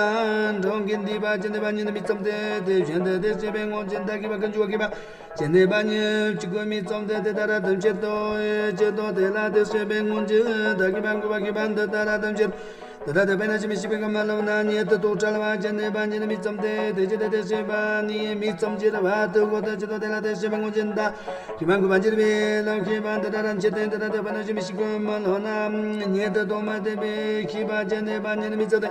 འཕྲང་གི་འདུས་པ་ཅན་པ་ཉིད་མི་ཚང་སྟེ། དེ་བཞིན་དུ་དེ་ཤེས་པའི་སྔོན་གྱི་མཐའ་ཤེས་པ་ཀུན་འབྱུང་བ་ཤེས་པ་ཅན་པ་ཉིད་ཅུང་མི་ཚང་སྟེ། དེ་ལྟར་དུ་བྱེད་དོ་བྱེད་དོ། དེ་ལ་དེ་ཤེས་པའི་སྔོན་གྱི་མཐའ་ཤེས་པ་འགུགས་པ་ཤེས་པ་འདི་ལྟར་དུ་བྱེད། དེ་ལྟ་སྟེ་དཔེར་ན་ཅི་མི་ཤེས་པའི་མི་སློབ་ན་ཉེ་དུ་དང་བྲལ་བ་ཅན་པ་ཉིད་མི་ཚང་སྟེ། དེ་བཞིན་དུ་དེ་ཤེས་པ་ཉིད་མི་ཚང་སྟེ་བར་དུ་འགོག་པར་བྱེད་དོ། དེ་ལ་དེ་ཤེས་པའི་སྔོན་གྱི་མཐའ་ཤེས་པ་འགུགས་པ་འགྱུར་བའི་ལམ་ཤེས་པ་འདི་ལྟར་བྱེད་དེ། འདི་ལྟ་སྟེ་དཔེར་ན་ཅི་མི་ཤེས་པའི་མི་སློབ་ན་ཉེ་དུ་དང་མ་ལྡན་པའི་ཤེས་པ་ཅན་པ་ཉིད་མི་ཚང་སྟེ།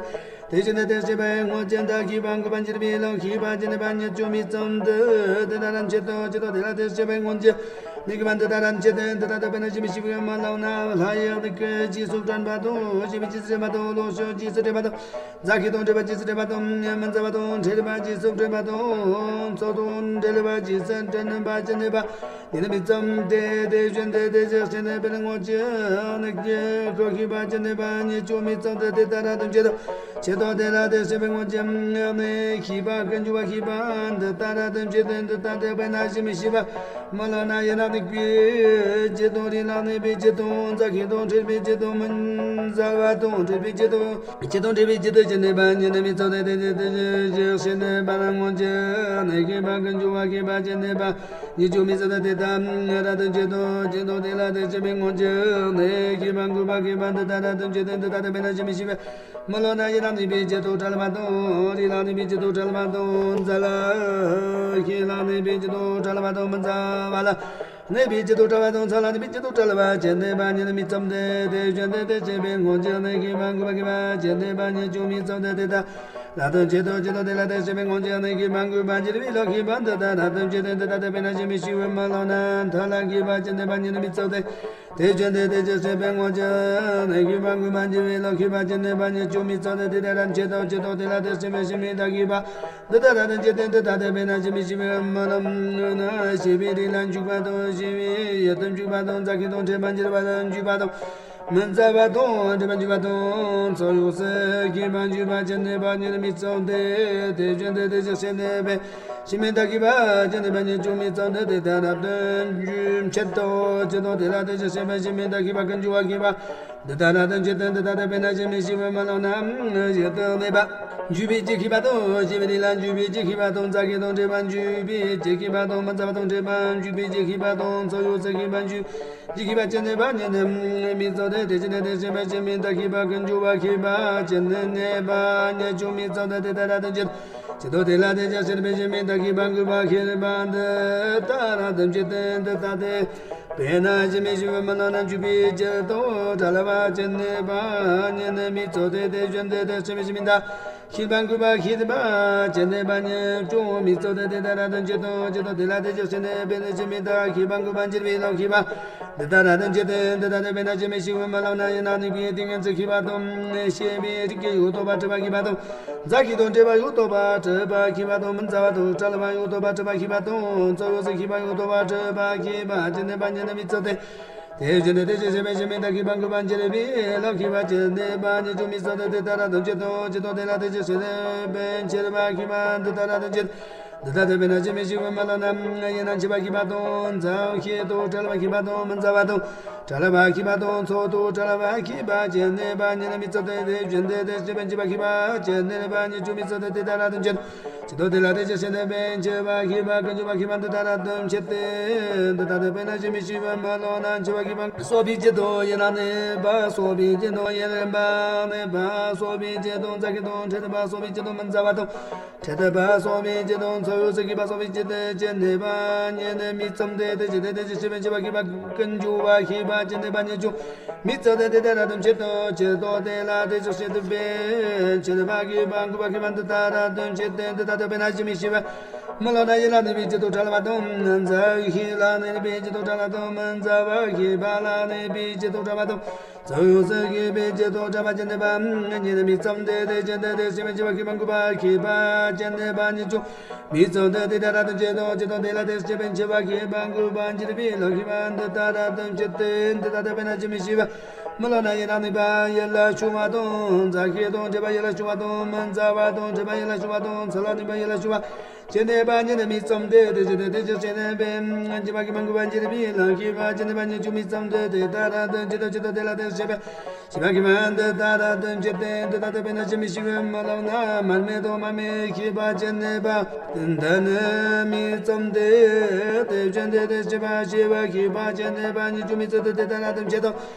དེ་བཞིན་དུ་དེ་ཤེས་པའི་སྔོན་གྱི་མཐའ་ཤེས་པ་འགུགས་པ་འགྱུར་བའི་ལམ་ཤེས་པ་ཅན་པ་ཉིད་ཅུང་མི་ཚང་སྟེ། དེ་ལྟར་བྱེད་དོ་བྱེད་དོ། དེ་ལ་དེ་ཤེས་པའི་སྔོན་གྱི་མཐའ་ཤེས་པ་འདི་ལྟར་བྱེད་དེ། འདི་ལྟ་སྟེ་དཔེར་ན་ཅི་མི་ཤེས་པའི་མི་སློབ་ན་ལྷ་ཡི་རིགས་རྗེས་སུ་དྲན་པ་དང་ཞི་བའི་རྗེས་སུ་དྲན་པ་དང་ལོག་ཤེས་རྗེས་སུ་དྲན་པ་དང་། མཛའ་བཤེས་དང་འཕྲད་པའི་རྗེས་སུ་དྲན་པ་དང་མི་མཛའ་བ་དང་འཕྲད་པའི་རྗེས་སུ་འཕྲད་པ་དང་ཚོགས་དང་འབྲེལ་བའི་རྗེས་སུ་དྲན་པ་ཅན་པ་ཉིད་མི་ཚང་སྟེ། དེ་བཞིན་དུ་དེ་ཤེས་པའི་སྔོན་གྱི་མཐའ་ཤེས་པ་ཅན་པ་ཉིད་ཅུང་མི་ཚང་སྟེ། དེ་ལྟར་དུ་བྱེད་དོ་བྱེད་དོ། དེ་ལ་དེ་ཤེས་པའི་སྔོན་གྱི་མཐའ་ཤེས་པ་ཀུན་འབྱུང་བ་ཤེས་པ་འདི་ལྟར་དུ་བྱེད་དེ། འདི་ལྟ་སྟེ་དཔེར་ན་ཅི་མི་ཤེས་པའི་མི་སློབ་ན་ཡུལ་ལ་གནས་པའི་རྒྱུ་དང་། རིགས་ལ་གནས་པའི་རྒྱུ་དང་། མཛའ་བཤེས་དང་འཕྲད་པའི་རྒྱུ་དང་། མི་མཛའ་བ་དང་འཕྲད་པའི་རྒྱུ་དང་། རྒྱུ་དང་འཕྲད་པའི་རྒྱུ་དུ་ཅན་པ་ཉིད་མི་ཚང་སྟེ། དེ་དེ་དེ་ཤེས་པའི་སྔོན་གྱི་མཐའ་ཤེས་པ་ཀུན་འབྱུང་བ་ཤེས་པ་ཅན་པ་ཉིད་ཅུང་མི་ཚང་སྟེ། དེ་ལྟར་དུ་བྱེད་དོ་བྱེད་དོ། དེ་ལ་དེ་ཤེས་པའི་སྔོན་གྱི་མཐའ་ཤེས་པ་འགུགས་པ་ཤེས་པ་འདི་ལྟར་དུ་བྱེད་དེ། འདི་ལྟ་སྟེ་དཔེར་ན་ཅི་མི་ཤེས་པའི་མི་སློབ་ན་ཡུལ་ལ་གནས་པའི་རྒྱུ་དང་བྲལ་བ་དང་། རིགས་ལ་གནས་པའི་རྒྱུ་དང་བྲལ་བ་དང་། མཛའ་བཤེས་ལ་གནས་པའི་རྒྱུ་དང་བྲལ་བ་དང་། མི་མཛའ་བ་ལ་གནས་པའི་རྒྱུ་དང་བྲལ་བ་དང་། མཚན་ལ་གནས་པའི་རྒྱུ་དང་བྲལ་བ་ཅན་པ་ཉིད་མི་ཚང་སྟེ། དེ་བཞིན་དུ་དེ་ཤེས་པའི་སྔོན་གྱི་མཐའ་ཤེས་པ་འགུགས་པ་ཤེས་པ་ཅན་པ་ཉིད་ཅུང་མི་ཚང་སྟེ། དེ་ལྟར་དུ་བྱེད་དོ་བྱེད་དོ། དེ་ལ་དེ་ཤེས་པའི་སྔོན་གྱི་མཐའ་ཤེས་པ་འགུགས་པ་འགྱུར་བའི་ལམ་ཤེས་པ་འདི་ལྟར་དུ་བྱེད་དེ། འདི་ལྟ་སྟེ་དཔེར་ན་ཅི་མི་ཤེས་པའི་མི་སློབ་ན་མཐའ་ལ་ཤེས་པ་ཅན་པ་ཉིད་མི་ཚང་སྟེ། དེ་བཞིན་དུ་དེ་ཅི་ཤེས་པའི་སྔོན་གྱི་མཐའ་ཤེས་པ་འགུགས་པ་འགྱུར་བའི་ལམ་ཤེས་པ་ཅན་པ་ཉིད་ཅུང་མི་ཚང་སྟེ། དེ་ལྟར་བྱེད་དོ་བྱེད་དོ། དེ་ལ་དེ་ཤེས་པའི་ཤེས་པའི་མཐའ་ཤེས་པ་འདི་ལྟར་དུ་བྱེད་དེ། འདི་ལྟ་སྟེ་དཔེར་ན་ཅི་མི་ཤེས་པའི་མི་སློབ་ན་ཤེས་པའི་རིགས་ལ་འཇུག་པ་དང་། ཤེས་པའི་ཡུལ་དུ་འཇུག་པ་དང་། མཛའ་བཤེས་དང་འཕྲད་པར་འགྱུར་བ་ལ་འཇུག་པ་དང་། མི་མཛའ་བ་དང་འཕྲད་པར་འཇུག་པ་དང་། ཚོགས་ཡོངས་སུ་ཤེས་པར་འཇུག་པ་ཅན་པ་ཉིད་མི་ཚང་སྟེ། དེ་བཞིན་དུ་དེ་ཅི་ཤེས་པའི་ཤེས་པའི་མཐའ་ཤེས་པ་ཅན་པ་ཉིད་ཅུང་མི་ཚང་སྟེ། དེ་ལྟར་དུ་བྱེད་དོ་བྱེད་དོ། དེ་ལ་དེ་ཅི་ཤེས་པའི་ཤེས་པའི་མཐའ་ཤེས་པ་ཀུན་འབྱུང་བ་ཤེས་པ་འདི་ལྟར་དུ་བྱེད་དེ། འདི་ལྟ་སྟེ་དཔེར་ན་ཅི་མི་ཤེས་པའི་མི་སློབ་ན་ཡུལ་དུ་གནས་པར་འཇུག་པའི་རྒྱུ་ཤེས་པ་དང་། ཤེས་པའི་རིགས་ལ་འཇུག་པའི་རྒྱུ་ཤེས་པ་དང་། མཛའ་བཤེས་དང་འཕྲད་པར་འཇུག་པའི་རྒྱུ་ཤེས་པ་དང་། མི་མཛའ་བ་དང་འཕྲད་པར་འཇུག་པའི་རྒྱུ་ཤེས་པ་དང་། ཚོགས་ཡོངས་སུ་ཤེས་པར་འཇུག་རྒྱུ་ཤེས་པ་ཅན་པ་ཉིད་མི་ཚང་སྟེ། དེ་བཞིན་དུ་དེ་ཤེས་པའི་ཤེས་པའི་མཐའ་ཤེས་པ་ཀུན་འབྱུང་བ་ཤེས་པ་ཅན་པ་ཉིད་ཅུང་མི་ཚང་སྟེ། དེ་ལྟར་དུ་བྱེད་དོ་བྱེད་དོ། དེ་ལ་དེ་ཅི་ཤེས་པའི་ཤེས་པའི་མཐའ་ཤེས་པ་འགུགས་པ་ཤེས་པ་འདི་ལྟར་དུ་བྱེད་དེ། འདི་ལྟ་སྟེ། དཔེར་ན་ཞི་མི་ཞི་བ་མི་ལོ་ན་འཇུག་པའི་ཕྱིར་དུ། ཕྲ་ལ་བ་ཅན་ནི་བ་ཉིད་ནི་མི་ཚོགས་ཏེ། དེ་བཞིན་དུ་དེ་ཞི་མི་ཞི་མི་ད་ཤེས་པ་འགུགས་པ་ཤེས་པ་ཅན་ནི་བ་ཉིད་ཀྱང་མི་ཚོགས་ཏེ། དེ་ལྟར་དུ་འཆད་དོ། འཆད་དོ། དེ་ལ་དེ་ཅི་ཞིག་ནི་དཔེར་ན་ཞི་མི་ད་ཤེས་པ་འགུགས་པ་འགྱུར་བའི་ལོག་ཤེས་པ་འདི་ལྟར་དུ་འཆད་དེ། འདི་ལྟ་སྟེ། དཔེར་ན་ཞི་མི་ཞི་བ་མི་ལོ་ན་ཡིད་ལ་གནས་པའི་ཏིང་ངེ་འཛིན་ཤེས་པ་དང་། ཤེས་པའི་རིགས་ཀྱི་ཡུལ་རྟོག་པ་སྒྲིབ་པ་ཤེས་པ་དང་། མཛའ་བཤེས་དང་འབྲེལ་བ་ཡུལ་རྟོག་པ་སྒྲིབ་པ་ཤེས་པ་དང་། མི་མཛའ་བ་དང་ཕྲ་ལ་བ་ཡུལ་རྟོག་པ་སྒྲིབ་པ་ཤེས་པ་དང་། ཚོགས་ཡོད་ཟེར་ཤེས་པ་ཡུལ་རྟོག་པ་སྒྲིབ་པ་ཤེས་པ་ཅན་ནི་བ་ཉིད་ནི་མི་ཚོགས་ཏེ། དེ་བཞིན་དུ་དེ་ཅི་ཞིག་ནི་དཔེར་ན་ཞི་མི་ད་ཤེས་པ་འགུགས་པ་འགྱུར་བའི་ལོག་ཤེས་པ་ཅན་ནི་བ་ཉིད་ཀྱང་མི་ཚོགས་ཏེ། དེ་ལྟར་དུ་འཆད་དོ། འཆད་དོ། དེ་ལ་དེ་ཅི་ཞིག་ནི་དཔེར་ན་འཆད་པ་ཤེས་པ་འདི་ལྟར་དུ་འཆད། འདི་ལྟ་སྟེ། དཔེར་ན་ཞི་མི་ཞི་བ་མི་ལོ་ན་ཡིད་ལ་མཆི་བ་ཤེས་པ་དང་། མཛའ་བཤེས་དང་ཕྲ་ལ་བ་ཤེས་པ་དང་། མི་མཛའ་བ་དང་ཕྲ་ལ་བ་ཤེས་པ་དང་། ཚོགས་དང་ཕྲ་ལ་བ་ཤེས་པ་ཅན་ནི་བ་ཉིད་ནི་མི་ཚོགས་ཏེ། དེ་བཞིན་དུ་དེ་ཅི་ཞིག་ནི་མཆི་བ་ཤེས་པ་ཅན་ནི་བ་ཉིད་ཀྱང་མི་ཚོགས་ཏེ། དེ་ལྟར་དུ་འཆད། འཆད་དོ། དེ་ལ་དེ་ཅི་ཞིག་ནི་དཔེར་ན་མཆི་བ་ཤེས་པ་ཀུན་འབྱུང་བ་ཤེས་པ་འདི་ལྟར་དུ་འཆད་དེ། འདི་ལྟ་སྟེ། དཔེར་ན་ཞི་མི་ཞི་བ་མི་ལོ་ན་མཆི་བ་ཤེས་པ་སོགས་པའི་ཕྱིར་དུ་ཡིད་ལ་གནས་པ་སོགས་པའི་ཕྱིར་དུ། ཡུལ་རིག་པ་གནས་པ་སོགས་པའི་ཕྱིར་དུ། མཛའ་བཤེས་དང་འབྲེལ་བ་སོགས་པའི་ཕྱིར་དུ། མི་མཛའ་བ་དང་འབྲེལ་བ་སོགས་པའི་ཕྱིར་དུ། ཚོགས་ཡོད་ཟེར་ཤེས་པ་སོགས་པའི་ཕྱིར་དུ་ཅན་ནི་བ་ཉིད་ནི་མི་ཚོགས་ཏེ། དེ་བཞིན་དུ་དེ་ཅི་ཞིག་ནི་མཆི་བ་ཤེས་པ་ཀུན་འབྱུང་བ་ཤེས་པ་ཅན་ནི་བ་ཉིད་ཀྱང་མི་ཚོགས་ཏེ། དེ་ལྟར་དུ་འཆད་དོ། འཆད་དོ། དེ་ལ་དེ་ཅི་ཞིག་ནི་དཔེར་ན་མཆི་བ་ཤེས་པ་འགུགས་པ་ཤེས་པ་འདི་ལྟར་དུ་འཆད་དེ། འདི་ལྟ་སྟེ། དཔེར་ན་ཞི་མི་ཞི་བ་མི་ལོ་ན་ཡིད་ལ་གནས་པའི་ཕྱིར་དུ་ཕྲ་ལ་བ་དང་། མཛའ་བཤེས་ལ་གནས་པའི་ཕྱིར་དུ་ཕྲ་ལ་དང་། མི་མཛའ་བ་ཤེས་པ་ལ་གནས་པའི་ཕྱིར་དུ་ཕྲ་བ་དང་། ཚོགས་ཡོད་ཟེར་ཤེས་པའི་ཕྱིར་དུ་ཕྲ་བ་ཅན་ནི་བ་ཉིད་ནི་མི་ཚོགས་ཏེ། དེ་བཞིན་དུ་དེ་ཞི་མི་ཞི་བ་ཤེས་པ་འགུགས་པ་ཤེས་པ་ཅན་ནི་བ་ཉིད་ཀྱང་མི་ཚོགས་ཏེ། དེ་ལྟར་དུ་འཆད་དོ། འཆད་དོ། དེ་ལ་དེ་ཞི་མི་ཞི་བ་ཤེས་པ་འགུགས་པ་འགྱུར་བའི་ལོག་ཤེས་པ་འདི་ལྟར་དུ་འཆད་དེ། འདི་ལྟ་སྟེ། དཔེར་ན་ཞི་མི་ཞི་བ་མི་ལོ་ན་ཡིད་ལ་གནས་པ་ཡིད་ལ་ཞུགས་པ་དང་། མཛའ་བཤེས་དང་འབྲེལ་བ་ཡིད་ལ་ཞུགས་པ་དང་། མི་མཛའ་བ་དང་འབྲེལ་བ་ཡིད་ལ་ཞུགས་པ་དང་། ཚོགས་ལ་གནས་པ་ཡིད་ལ་ཞུགས་པ་ཅན་ནི་བ་ཉིད་ནི་མི་ཚོགས་ཏེ། དེ་བཞིན་དུ་དེ་ཅི་ཞིག་ནི་དཔེར་ན་མཆི་བ་ཤེས་པ་འགུགས་པ་འགྱུར་བའི་ལོག་ཤེས་པ་ཅན་ནི་བ་ཉིད་ཀྱང་མི་ཚོགས་ཏེ། དེ་ལྟར་དུ་འཆད་དོ། འཆད་དོ། དེ་ལ་དེ་ཞི་མི་ཞི་བ་ཤེས་པ་འདི་ལྟར་དུ་འཆད་དེ། འདི་ལྟ་སྟེ། དཔེར་ན་ཞི་མི་ཞི་བ་མི་ལོ་ན་མར་མེ་དང་མར་མེ་ཤེས་པ་ཅན་ནི་བ་འདི་ནི་མི་ཚོགས་ཏེ། དེ་བཞིན་དུ་དེ་ཞི་མི་ཞི་བ་ཤེས་པ་ཅན་ནི་བ་ཉིད་ཀྱང་མི་ཚོགས་ཏེ། དེ་ལྟར་དུ་འཆད་དོ།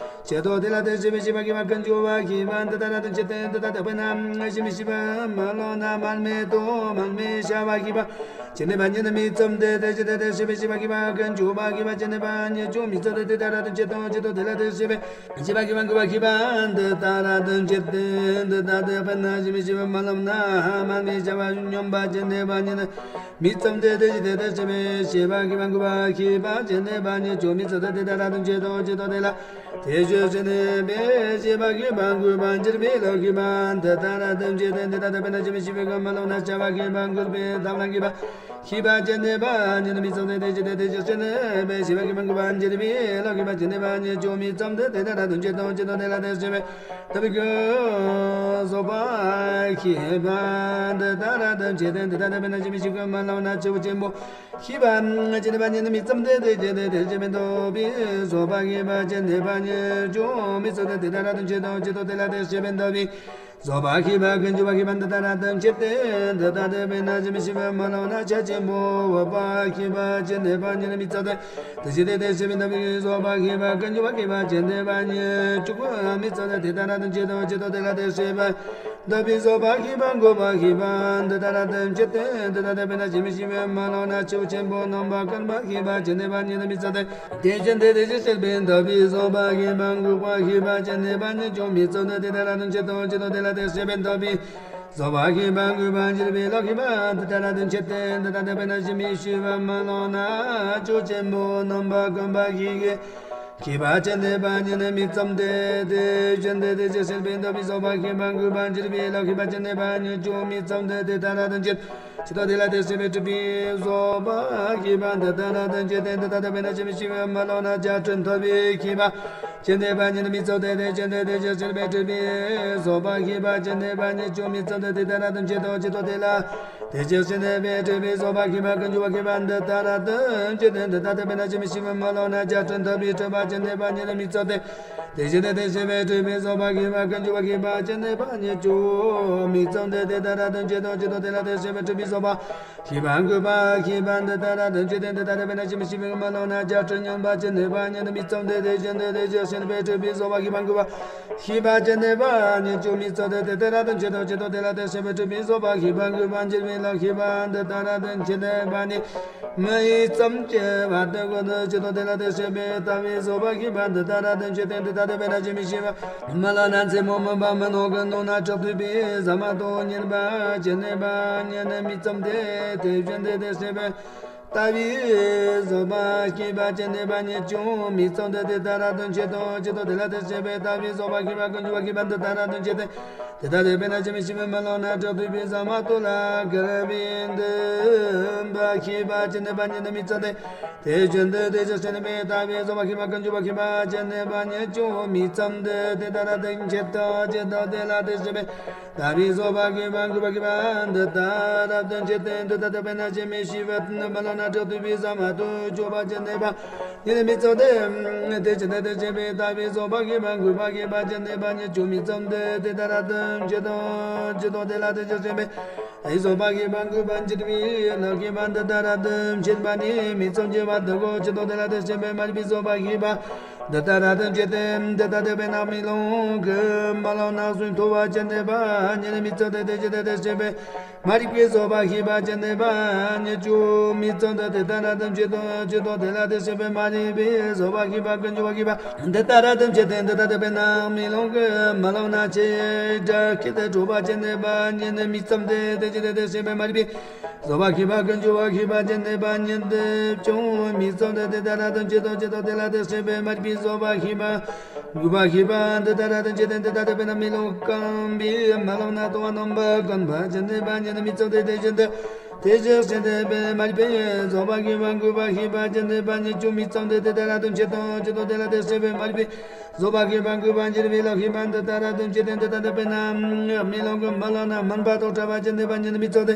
འཆད་དོ། དེ་ལ་དེ་ཞི་མི་ཞི་བ་ཤེས་པ་ཀུན་འབྱུང་བ་ཤེས་པ་འདི་ལྟར་དུ་འཆད་དེ། འདི་ལྟ་སྟེ། དཔེར་ན་ཞི་མི་ཞི་བ་མི་ལོ་ན་མར་མེ་དང་མར་མེ་ཤར་བ་ཤེས་པ་ཅན་ནི་བ་ཉིད་ནི་མི་ཚོགས་ཏེ། དེ་བཞིན་དུ་དེ་ཞི་མི་ཞི་བ་ཤེས་པ་ཀུན་འབྱུང་བ་ཤེས་པ་ཅན་ནི་བ་ཉིད་ཀྱང་མི་ཚོགས་ཏེ། དེ་ལྟར་དུ་འཆད་དོ། འཆད་དོ། དེ་ལ་དེ་ཞི་མི་ཞི་བ་ཤེས་པ་འགུགས་པ་ཤེས་པ་འདི་ལྟར་དུ་འཆད་དེ། འདི་ལྟ་སྟེ། དཔེར་ན་ཞི་མི་ཞི་བ་མི་ལོ་ན་མར་མེ་ཤར་བ་སྙོམས་པ་ཅན་ནི་བ་ཉིད་ནི་མི་ཚོགས་ཏེ། དེ་བཞིན་དུ་དེ་ཞི་མི་ཞི་བ་ཤེས་པ་འགུགས་པ་ཤེས་པ་ཅན་ནི་བ་ཉིད་ཀྱང་མི་ཚོགས་ཏེ། དེ་ལྟར་དུ་འཆད་དོ། འཆད་དོ། དེ་ལ་དེ་ཅི་ཞིག་ནི་དཔེར་ན་མཆི་བ་ཤེས་པ་འགུགས་པ་འགྱུར་བའི་ལོག་ཤེས་པ་འདི་ལྟར་དུ་འཆད་དེ། འདི་ལྟ་སྟེ། དཔེར་ན་ཞི་མི་ཞི་བ་མི་ལོ་ན་ཤར་བ་ཤེས་པ་འགུགས་པའི་ཐབས་ལ་མཁས་པ་ཤེས་པ་ཅན་ནི་བ་ཉིད་ནི་མི་ཚོགས་ཏེ། དེ་བཞིན་དུ་དེ་ཅི་ཞིག་ནི་དཔེར་ན་མཆི་བ་ཤེས་པ་འགུགས་པ་འགྱུར་བའི་ལོག་ཤེས་པ་ཅན་ནི་བ་ཉིད་ཀྱང་མི་ཚོགས་ཏེ། དེ་ལྟར་དུ་འཆད་དོ། འཆད་དོ། དེ་ལ་དེ་ཞི་མི་ཞི་བ་ཤེས་པ་འགུགས་པ་ཤེས་པ་འདི་ལྟར་དུ་འཆད་དེ། འདི་ལྟ་སྟེ། དཔེར་ན་ཞི་མི་ཞི་བ་མི་ལོ་ན་ཆུ་བོ་ཆེན་པོ་ཤེས་པ་ཅན་ནི་བ་ཉིད་ནི་མི་ཚོགས་ཏེ། དེ་བཞིན་དུ་དེ་ཞི་མི་ཞི་བ་ཤེས་པ་ཅན་ནི་བ་ཉིད་ཀྱང་མི་ཚོགས་ཏེ། དེ་ལྟར་དུ་འཆད་དོ། འཆད་དོ། དེ་ལ་དེ་ཞི་མི་ཞི་བ་ཤེས་པ་ཀུན་འབྱུང་བ་ཤེས་པ་འདི་ལྟར་དུ་འཆད་དེ། འདི་ལྟ་སྟེ། དཔེར་ན་ཞི་མི་ཞི་བ་མི་ལོ་ན་བྱ་ཆེན་པོ་འོད་དཔག་ཤེས་པ་ཅན་ནི་བ་ཉིད་ནི་མི་ཚོགས་ཏེ། དེ་བཞིན་དུ་དེ་ཞི་མི་ཞི་བ་ཤེས་པ་ཀུན་འབྱུང་བ་ཤེས་པ་ཅན་ནི་བ་ཉིད་ཀྱང་མི་ཚོགས་ཏེ། དེ་ལྟར་དུ་འཆད་དོ། འཆད་དོ། དེ་ལ་དེ་ཞི་མི་ཞི་བ་ཤེས་པ་འགུགས་པ་ཤེས་པ་འདི་ལྟར་དུ་འཆད་དེ། འདི་ལྟ་སྟེ། དཔེར་ན་ཞི་མི་ཞི་བ་མི་ལོ་ན་ཆུ་བོ་ཆེན་པོ་རྣམ་པ་ཀུན་འབྱུང་བ་ཤེས་པ་ཅན་ནི་བ་ཉིད་ནི་མི་ཚོགས་ཏེ། དེ་བཞིན་དུ་དེ་ཅི་ཞིག་ནི་དཔེར་ན་ཞི་མི་ཞི་བ་ཤེས་པ་འགུགས་པ་ཤེས་པ་ཅན་ནི་བ་ཉིད་ཀྱང་མི་ཚོགས་ཏེ། དེ་ལྟར་དུ་འཆད་དོ། འཆད་དོ། དེ་ལ་དེ་ཞི་མི་ཞི་བ་ཤེས་པ་འགུགས་པ་འགྱུར་བའི་ལོག་ཤེས་པ་འདི་ལྟར་དུ་འཆད་དེ། འདི་ལྟ་སྟེ། དཔེར་ན་ཞི་མི་ཞི་བ་མི་ལོ་ན་ཆུ་ཆེན་པོ་རྣམ་པ་ཀུན་འབྱུང་བ་ཤེས་པ་ཅན་ནི་བ་ཉིད་ནི་མི་ཚོགས་ཏེ། དེ་བཞིན་དུ་དེ་ཅི་ཞིག་ནི་དཔེར་ན་ཞི་མི་ཞི་བ་ཤེས་པ་འགུགས་པ་འགྱུར་བའི་ལོག་ཤེས་པ་ཅན་ནི་བ་ཉིད་ཀྱང་མི་ཚོགས་ཏེ། དེ་ལྟར་དུ་འཆད། འཆད་དོ། དེ་ལ་དེ་ཞི་མི་ཞི་བ་ཤེས་པ་འགུགས་པ་ཤེས་པ་འདི་ལྟར་དུ་འཆད་དེ། འདི་ལྟ་སྟེ། དཔེར་ན་ཞི་མི་ཞི་བ་མི་ལོ་ན་བྱ་སྤྲིན་འཐིབས་པའི་ཤེས་པ་ཅན་ནི་བ་ཉིད་ནི་མི་ཚོགས་ཏེ། དེ་བཞིན་དུ་དེ་ཅི་ཞིག་ནི་དཔེར་ན་ཞི་མི་ཞི་བ་ཤེས་པ་ཅན་ནི་བ་ཉིད་ཀྱང་མི་ཚོགས་ཏེ། དེ་ལྟར་དུ་འཆད་དོ། འཆད་དོ། དེ་ལ་དེ་ཅི་ཞིག་ནི་དཔེར་ན་ཞི་མི་ཞི་བ་ཤེས་པ་ཀུན་འབྱུང་བ་ཤེས་པ་འདི་ལྟར་དུ་འཆད་དེ། འདི་ལྟ་སྟེ། དཔེར་ན་ཞི་མི་ཞི་བ་མི་ལོ་ན་བྱ་སྤྲིན་འཐིབས་པའི་འཐིབས་པ་ཅན་ནི་བ་ཉིད་ནི་མི་ཚོགས་ཏེ། དེ་བཞིན་དུ་དེ་ཞི་མི་ཞི་བ་ཤེས་པ་ཀུན་འབྱུང་བ་ཤེས་པ་ཅན་ནི་བ་ཉིད་ཀྱང་མི་ཚོགས་ཏེ། དེ་ལྟར་དུ་འཆད་དོ། འཆད་དོ། དེ་ལ་དེ་ཞི་མི་ཞི་བ་ཤེས་པ་འགུགས་པ་ཤེས་པ་འདི་ལྟར་དུ་འཆད་དེ། འདི་ལྟ་སྟེ། དཔེར་ན་ཞི་མི་ཞི་བ་མི་ལོ་ན་བྱ་སྤྲིན་སྙོམས་པ་ཅན་ནི་བ་ཉིད་ནི་མི་ཚོགས་ཏེ། དེ་བཞིན་དུ་དེ་ཞི་མི་ཞི་བ་ཤེས་པ་འགུགས་པ་ཤེས་པ་ཅན་ནི་བ་ཉིད་ཀྱང་མི་ཚོགས་ཏེ། དེ་ལྟར་དུ་འཆད་དོ། འཆད་དོ། དེ་ལ་དེ་ཞི་མི་ཞི་བ་ཤེས་པ་འགུགས་པ་འགྱུར་བའི་ ལ་ཤེས་པ་འདི་ལྟར་དུ་མཆེད་པ་ནི། མི་ཡི་ཙམ་གྱི་བར་དུ་ཀུན་ཏུ་ཇི་ལྟར་དེ་ལ་དེ་བྱེད་པའི་ལྟ་བའི་བཟོད་པ་ཤེས་པ་འདི་ལྟར་དུ་མཆེད་དེ་འདི་ལྟར་དུ་དཔེར་ན་ཇི་མི་ཤེས་པ་མ་ལ་ན་མཚན་མོ་མུན་པ་མུན་ནག་གི་ནང་ན་བྲག་ཐུབ་པའི་ཟ་མ་ཏོག་ཉེར་པ་ཅི་ནས་པ་ཉེར་ནས་མི་ཙམ་དེ་དེ་བཞིན་དུ་དེ་བྱེད་པའི་ལྟ་བའི་བཟོད་པ་ཤེས་པ་ཅི་ནས་པ་ཉེར་ཅུང་མི་ཙམ་དུ་དེ་ལྟར་དུ་མཆེད་དོ། ཇི་ལྟར་དེ་ལ་དེ་བྱེད་པའི་ལྟ་བའི་བཟོད་པ་ཤེས་པ་ཀུན་འབྱུང་བ་ཤེས་པ་འདི་ལྟར་དུ་མཆེད་དེ། དེ་ལྟར་དེ་དཔེར་ན་ཇི་མི་ཤེས་པའི་མ་ལོག་ན་བྲག་ཐུབ་པའི་ཟ་མ་ཏོག་ལ་དགར་བའི་འདུན་པ་ཤེས་པ་ཅི་ནས་པ་ཉེར་ནས་མི་ཙམ་དེ། དེ་བཞིན་དུ་དེ་ཅི་ཤེས་ནས་པའི་ལྟ་བའི་བཟོད་པ་ཤེས་པ་ཀུན་འབྱུང་བ་ཤེས་པ་ཅི་ནས་པ་ཉེར་ཅུང་མི་ཙམ་དུ་དེ་ལྟར་དུ་མཆེད་དོ། ཇི་ལྟར་དེ་ལ་དེ་བྱེད་པའི་ལྟ་བའི་བཟོད་པ་ཤེས་པ་ཀུན་འབྱུང་བ་ཤེས་པ་འདི་ལྟར་དུ་མཆེད་དེ། འདི་ལྟར་དེ་དཔེར་ན་ཇི་མི་ཤེས་པའི་མ་ལོག་ན་བྲག་ཐུབ་པའི་ཟ་མ་ཏོག་ཅོ་བ་ཅི་ནས་པ་ཉེར་ནས་མི་ཙམ་དེ། དེ་ཅི་ནས་དེ་བྱེད་པའི་ལྟ་བའི་བཟོད་པ་ཤེས་པ་ཀུན་འབྱུང་བ་ཤེས་པ་ཅི་ནས་པ་ཉེར་ཅུང་མི་ཙམ་དེ་དེ་ལྟར་དུ་མཆེད་དོ། ཇི་ལྟར་དེ་ལ་དེ་ཅི་ཤེས་པའི་ལྟ་བའི་བཟོད་པ་ཤེས་པ་ཀུན་འབྱུང་བ་འགྱུར་བའི་ལ་ཤེས་པ་འདི་ལྟར་དུ་མཆེད་པ་ནི་མི་ཙམ་གྱི་བར་དུ་ཀོ། ཇི་ལྟར་དེ་ལ་དེ་བྱེད་པའི་མ་རིག་པའི་བཟོད་པ་ཤེས་པ་འདི་ལྟར་དུ་མཆེད་དེ། འདི་ལྟར་དེ་དཔེར་ན་མེ་ལོང་གི་མ་ལོག་ན་སུན་ཐོར་བ་ཅི་ནས་པ་ཉེར་ནས་མི་ཙམ་དེ་དེ་ཅི་ནས་དེ་བྱེད་པའི་མ་རིག་པའི་བཟོད་པ་ཤེས་པ་ཅི་ནས་པ་ཉེར་ཅུང་མི་ཙམ་དུ་དེ་ལྟར་དུ་མཆེད་དོ། ཇི་ལྟར་དེ་ལ་དེ་བྱེད་པའི་མ་རིག་པའི་བཟོད་པ་ཤེས་པ་ཀུན་འབྱུང་བ་ཤེས་པ་འདི་ལྟར་དུ་མཆེད་དེ། འདི་ལྟར་དེ་དཔེར་ན་མེ་ལོང་གི་མ་ལོག་ན་ཆེ་དྲག་གི་དེ་དྲོ་བ་ཅི་ནས་པ་ཉེར་ནས་མི་ཙམ་དེ་དེ་ཅི་ནས་དེ་བྱེད་པའི་མ་རིག་པའི་བཟོད་པ་ཤེས་པ་ཀུན་འབྱུང་བ་ཤེས་པ་ཅི་ནས་པ་ཉེར་ཅུང་མི་ཙམ་དུ་དེ་ལྟར་དུ་མཆེད་དོ། ཇི་ལྟར་དེ་ལ་དེ་བྱེད་པའི་མ་རིག་པའི་བཟོད་པ་ཤེས་པ་འགྱུར་བ་ཤེས་པ་འདི་ལྟར་དུ་མཆེད་དེ། འདི་ལྟར་དེ་དཔེར་ན་མེ་ལོང་སྐམ་པའི་མ་ལོག་ན་ལྟོ་བ་རྣམ་པར་སྐོམ་པ་ཅི་ནས་པ་ཉེར་ནས་མི་ཙམ་དེ་དེ་བཞིན་དུ་དེ་ཅི་ཤེས་ནས་པའི་མ་རིག་པའི་བཟོད་པ་ཤེས་པ་འགྱུར་བ་ཤེས་པ་ཅི་ནས་པ་ཉེར་ཅུང་མི་ཙམ་དེ་དེ་ལྟར་དུ་མཆེད་དོ། ཇི་ལྟར་དེ་ལ་དེ་བྱེད་པའི་མ་རིག་པའི་བཟོད་པ་ཤེས་པ་འགྱུར་བ་འགྱུར་བའི་ལ་ཤེས་པ་འདི་ལྟར་དུ་མཆེད་དེ། འདི་ལྟར་དེ་དཔེར་ན་མེ་ལོང་གི་མ་ལོག་ན་སྨན་པ་དང་བྲལ་བ་ཅི་ནས་པ་ཉེར་ནས་མི་ཙམ་དེ།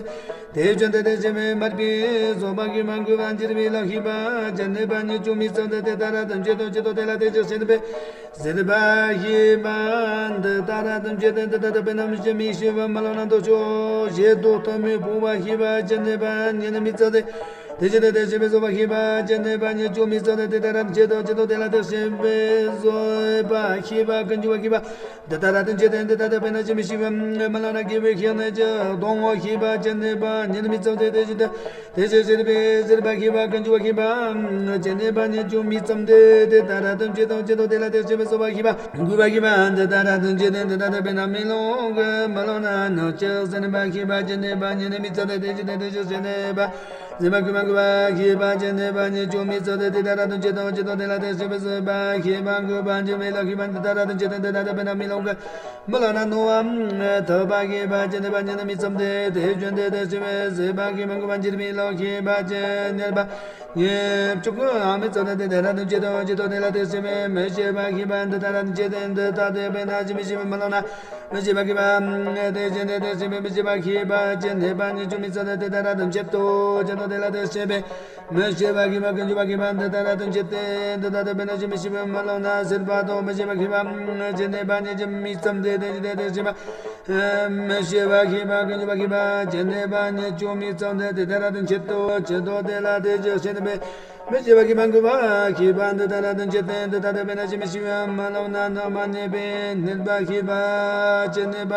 དེ་བཞིན་དུ་དེ་བྱེད་པའི་མ་རིག་པའི་བཟོད་པ་ཤེས་པ་འགྱུར་བ་འགྱུར་བའི་ལ་ཤེས་པ་ཅི་ནས་པ་ཉེར་ཅུང་མི་ཙམ་དུ་དེ་ལྟར་དུ་མཆེད་དོ། ཇི་ལྟར་དེ་ལ་དེ་ཅི་ཤེས་ནས་པའི་བཟོད་པ་ཤེས་པ་འདི་ལྟར་དུ་མཆེད་དེ། འདི་ལྟར་དུ་དཔེར་ན་མི་ཤེས་མི་ཤེས་པ་མ་ལོག་ན་ལྟོ་ཆོས་ཞེ་སྡང་གཏི་མུག་ཕོངས་པ་ཤེས་པ་ཅི་ནས་པ་ཉེར་ནས་མི་ཙམ་དེ། དེ་བཞིན་དུ་དེ་བྱེད་པའི་བཟོད་པ་ཤེས་པ་ཅི་ནས་པ་ཉེར་ཅུང་མི་ཙམ་དུ་དེ་ལྟར་དུ་མཆེད་དོ། ཇི་ལྟར་དེ་ལ་དེ་བྱེད་པའི་བཟོད་པ་ཤེས་པ་ཀུན་འབྱུང་བ་ཤེས་པ་འདི་ལྟར་དུ་མཆེད་དེ། འདི་ལྟར་དུ་དཔེར་ན་ཇི་མི་ཤེས་པ་མ་ལོག་ན་དགེ་བའི་བཤེས་གཉེན་གྱི་གདུང་བ་ཤེས་པ་ཅི་ནས་པ་ཉེར་མི་ཙམ་དེ་དེ་བཞིན་དུ་དེ་བཞིན་བྱེད་པའི་བཟོད་པ་ཤེས་པ་ཀུན་འབྱུང་བ་ཤེས་པ་ཅི་ནས་པ་ཉེར་ཅུང་མི་ཙམ་དེ་དེ་ལྟར་དུ་མཆེད་དོ། ཇི་ལྟར་དེ་ལ་དེ་བྱེད་པའི་བཟོད་པ་ཤེས་པ་འགྱུར་བ་ཤེས་པ་འདི་ལྟར་དུ་མཆེད་དེ། འདི་ལྟར་དུ་དཔེར་ན་མེ་ལོང་གི་མ་ལོག་ན་སྣང་ཆ་སེམས་པ་ཤེས་པ་ཅི་ནས་པ་ཉེར་མི་ཙམ་དེ་དེ་བཞིན་དུ་དེ་བཞིན་བྱེད་པའི་བཟོད་པ་ཤེས་པ་ཀུན་འབྱུང་བ་ཤེས་པ་ཅི་ནས་པ་ཉེར་ཅུང་མི་ཙམ་དེ་དེ་ལྟར་དུ་མཆེད་དོ། ཇི་ལྟར་དེ་ལ་དེ་བྱེད་པའི་བཟོད་པ་ཤེས་པ་འགྱུར་བ་འགྱུར་བའི་ལ་ཤེས་པ་འདི་ལྟར་དུ་མཆེད་དེ། འདི་ལྟར་དུ་དཔེར་ན་མེ་ལོང་གི་མ་ལོག་ན་སྣང་བ་ཐོབ་པ་ཤེས་པ་ཅི་ནས་པ་ཉེར་མི་ཙམ་དེ་དེ་བཞིན་དུ་དེ་བྱེད་པའི་བཟོད་པ་ཤེས་པ་འགྱུར་བ་འགྱུར་བའི་ལ་ཤེས་པ་ཅི་ནས་པ་ཉེར་བཅུ་གི་ཨ་མི་ཙམ་དེ་དེ་ལྟར་དུ་མཆེད་དོ། ཇི་ལྟར་དེ་ལ་དེ་བྱེད་པའི་མི་ཤེས་པ་ཤེས་པ་འདི་ལྟར་དུ་མཆེད་དེ། འདི་ལྟར་དུ་དཔེར་ན་ཇི་མི་ཤེས་པའི་མ་ལོག་ན་མི་ཤེས་པ་ཤེས་པ། དེ་བཞིན་དུ་དེ་བྱེད་པའི་མི་ཤེས་པ་ཤེས་པ་ཅི་ནས་པ་ཉེར་མི་ཙམ་དེ་དེ་ལྟར་དུ་མཆེད་དོ། ཇི་ལྟར་དེ་ལ་དེ་བྱེད་པའི་མི་ཤེས་པ་ཤེས་པ་ཀུན་འབྱུང་བ་ཤེས་པ་འདི་ལྟར་དུ་མཆེད་དེ། འདི་ལྟར་དུ་དཔེར་ན་ཇི་མི་ཤེས་པའི་མ་ལོག་ན་སྲེད་པ་དང་མི་ཤེས་པ་ཤེས་པ་ཅི་ནས་པ་ཉེར་མི་ཙམ་དེ་དེ་བཞིན་དུ་དེ་བྱེད་པའི་མི་ཤེས་པ་ཤེས་པ་ཀུན་འབྱུང་བ་ཤེས་པ་ཅི་ནས་པ་ཉེར་མི་ཙམ་དེ་དེ་ལྟར་དུ་མཆེད་དོ། ཇི་ལྟར་དེ་ལ་དེ་ཅི་ཤེས་ནས་པའི་མི་ཤེས་པ་ཤེས་པ་འགྱུར་བ་ཤེས་པ་འདི་ལྟར་དུ་མཆེད་དེ། འདི་ལྟར་དུ་དཔེར་ན་ཇི་མི་ཤེས་པའི་མ་ལོག་ན་སྣང་བ་མྱོས་པའི་ནད་པ་ཤེས་པ་ཅི་ནས་པ་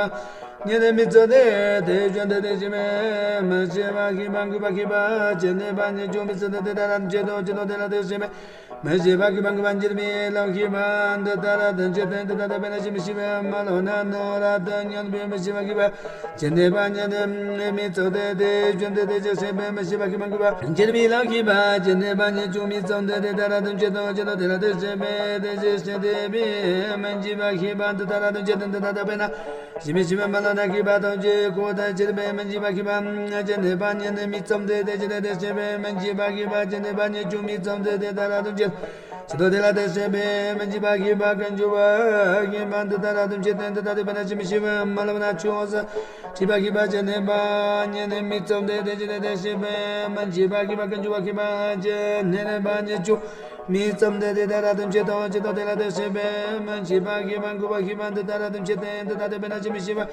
ཉེར་མི་ཙམ་དེ་དེ་བཞིན་དུ་དེ་ཤེས་པའི་མི་ཤེས་པ་ཤེས་པ་འགྱུར་བ་ཤེས་པ་ཅི་ནས་པ་ཉེར་མི་ཙམ་དེ་དེ་ལྟར་དུ་མཆེད་དོ། ཇི་ལྟར་དེ་ལ་དེ་ཤེས་པའི་མི་ཤེས་པ་ཤེས་པ་འགྱུར་བ་འགྱུར་བའི་ལ་ཤེས་པ་འདི་ལྟར་དུ་མཆེད་དེ། འདི་ལྟར་དུ་དཔེར་ན་ཇི་མི་ཤེས་པའི་མ་ལོག་ན་སྣང་རབ་ཏུ་མྱོས་པའི་མི་ཤེས་པ་ཤེས་པ་ཅི་ནས་པ་ཉེར་མི་ཙམ་དེ་དེ་བཞིན་དུ་དེ་ཅི་ཤེས་པའི་མི་ཤེས་པ་ཤེས་པ་འགྱུར་བ་འགྱུར་བའི་ལ་ཤེས་པ་ཅི་ནས་པ་ཉེར་མི་ཙམ་དེ་དེ་ལྟར་དུ་མཆེད་དོ། ཇི་ལྟར་དེ་ལ་དེ་ཤེས་པའི་དེ་ཅི་ཤེས་ནས་པའི་མི་འཇིགས་པ་ཤེས་པ་འདི་ལྟར་དུ་མཆེད་དེ། འདི་ལྟར་དུ་དཔེར་ན་ཇི་མི་ཤེས་པའི་མ་ལོག་ན་ཤེས་པ་དང་ཅི་ཁོ་དང་ཕྱིར་པའི་མི་འཇིགས་པ་ཤེས་པ་ཅི་ནས་པ་ཉེར་མི་ཙམ་དེ་དེ་ཅི་ནས་དེ་ཤེས་པའི་མི་འཇིགས་པ་ཤེས་པ་ཅི་ནས་པ་ཉེར་མི་ཙམ་དེ་དེ་ལྟར་དུ་མཆེད། ཇི་ལྟར་དེ་ལ་དེ་ཤེས་པའི་མི་འཇིགས་པ་ཤེས་པ་ཀུན་འབྱུང་བ་ཤེས་པ་འདི་ལྟར་དུ་མཆེད་དེ། འདི་ལྟར་དུ་དཔེར་ན་ཇི་མི་ཤེས་པའི་མ་ལོག་ན་ཆོས་སུ་འཁྲུལ་པ་ཤེས་པ་ཅི་ནས་པ་ཉེར་མི་ཙམ་དེ་དེ་ཅི་ནས་དེ་ཤེས་པའི་མི་འཇིགས་པ་ཤེས་པ་ཀུན་འབྱུང་བ་ཤེས་པ་ཅི་ནས་པ་ཉེར་མི་ཙམ་དེ་དེ་ལྟར་དུ་མཆེད་དོ། ཇི་ལྟར་དེ་ལ་དེ་ཤེས་པའི་མི་འཇིགས་པ་ཤེས་པ་འགྱུར་བ་ཤེས་པ་འདི་ལྟར་དུ་མཆེད་དེ། འདི་ལྟར་དུ་དཔེར་ན་ཇི་མི་ཤེས་པའི་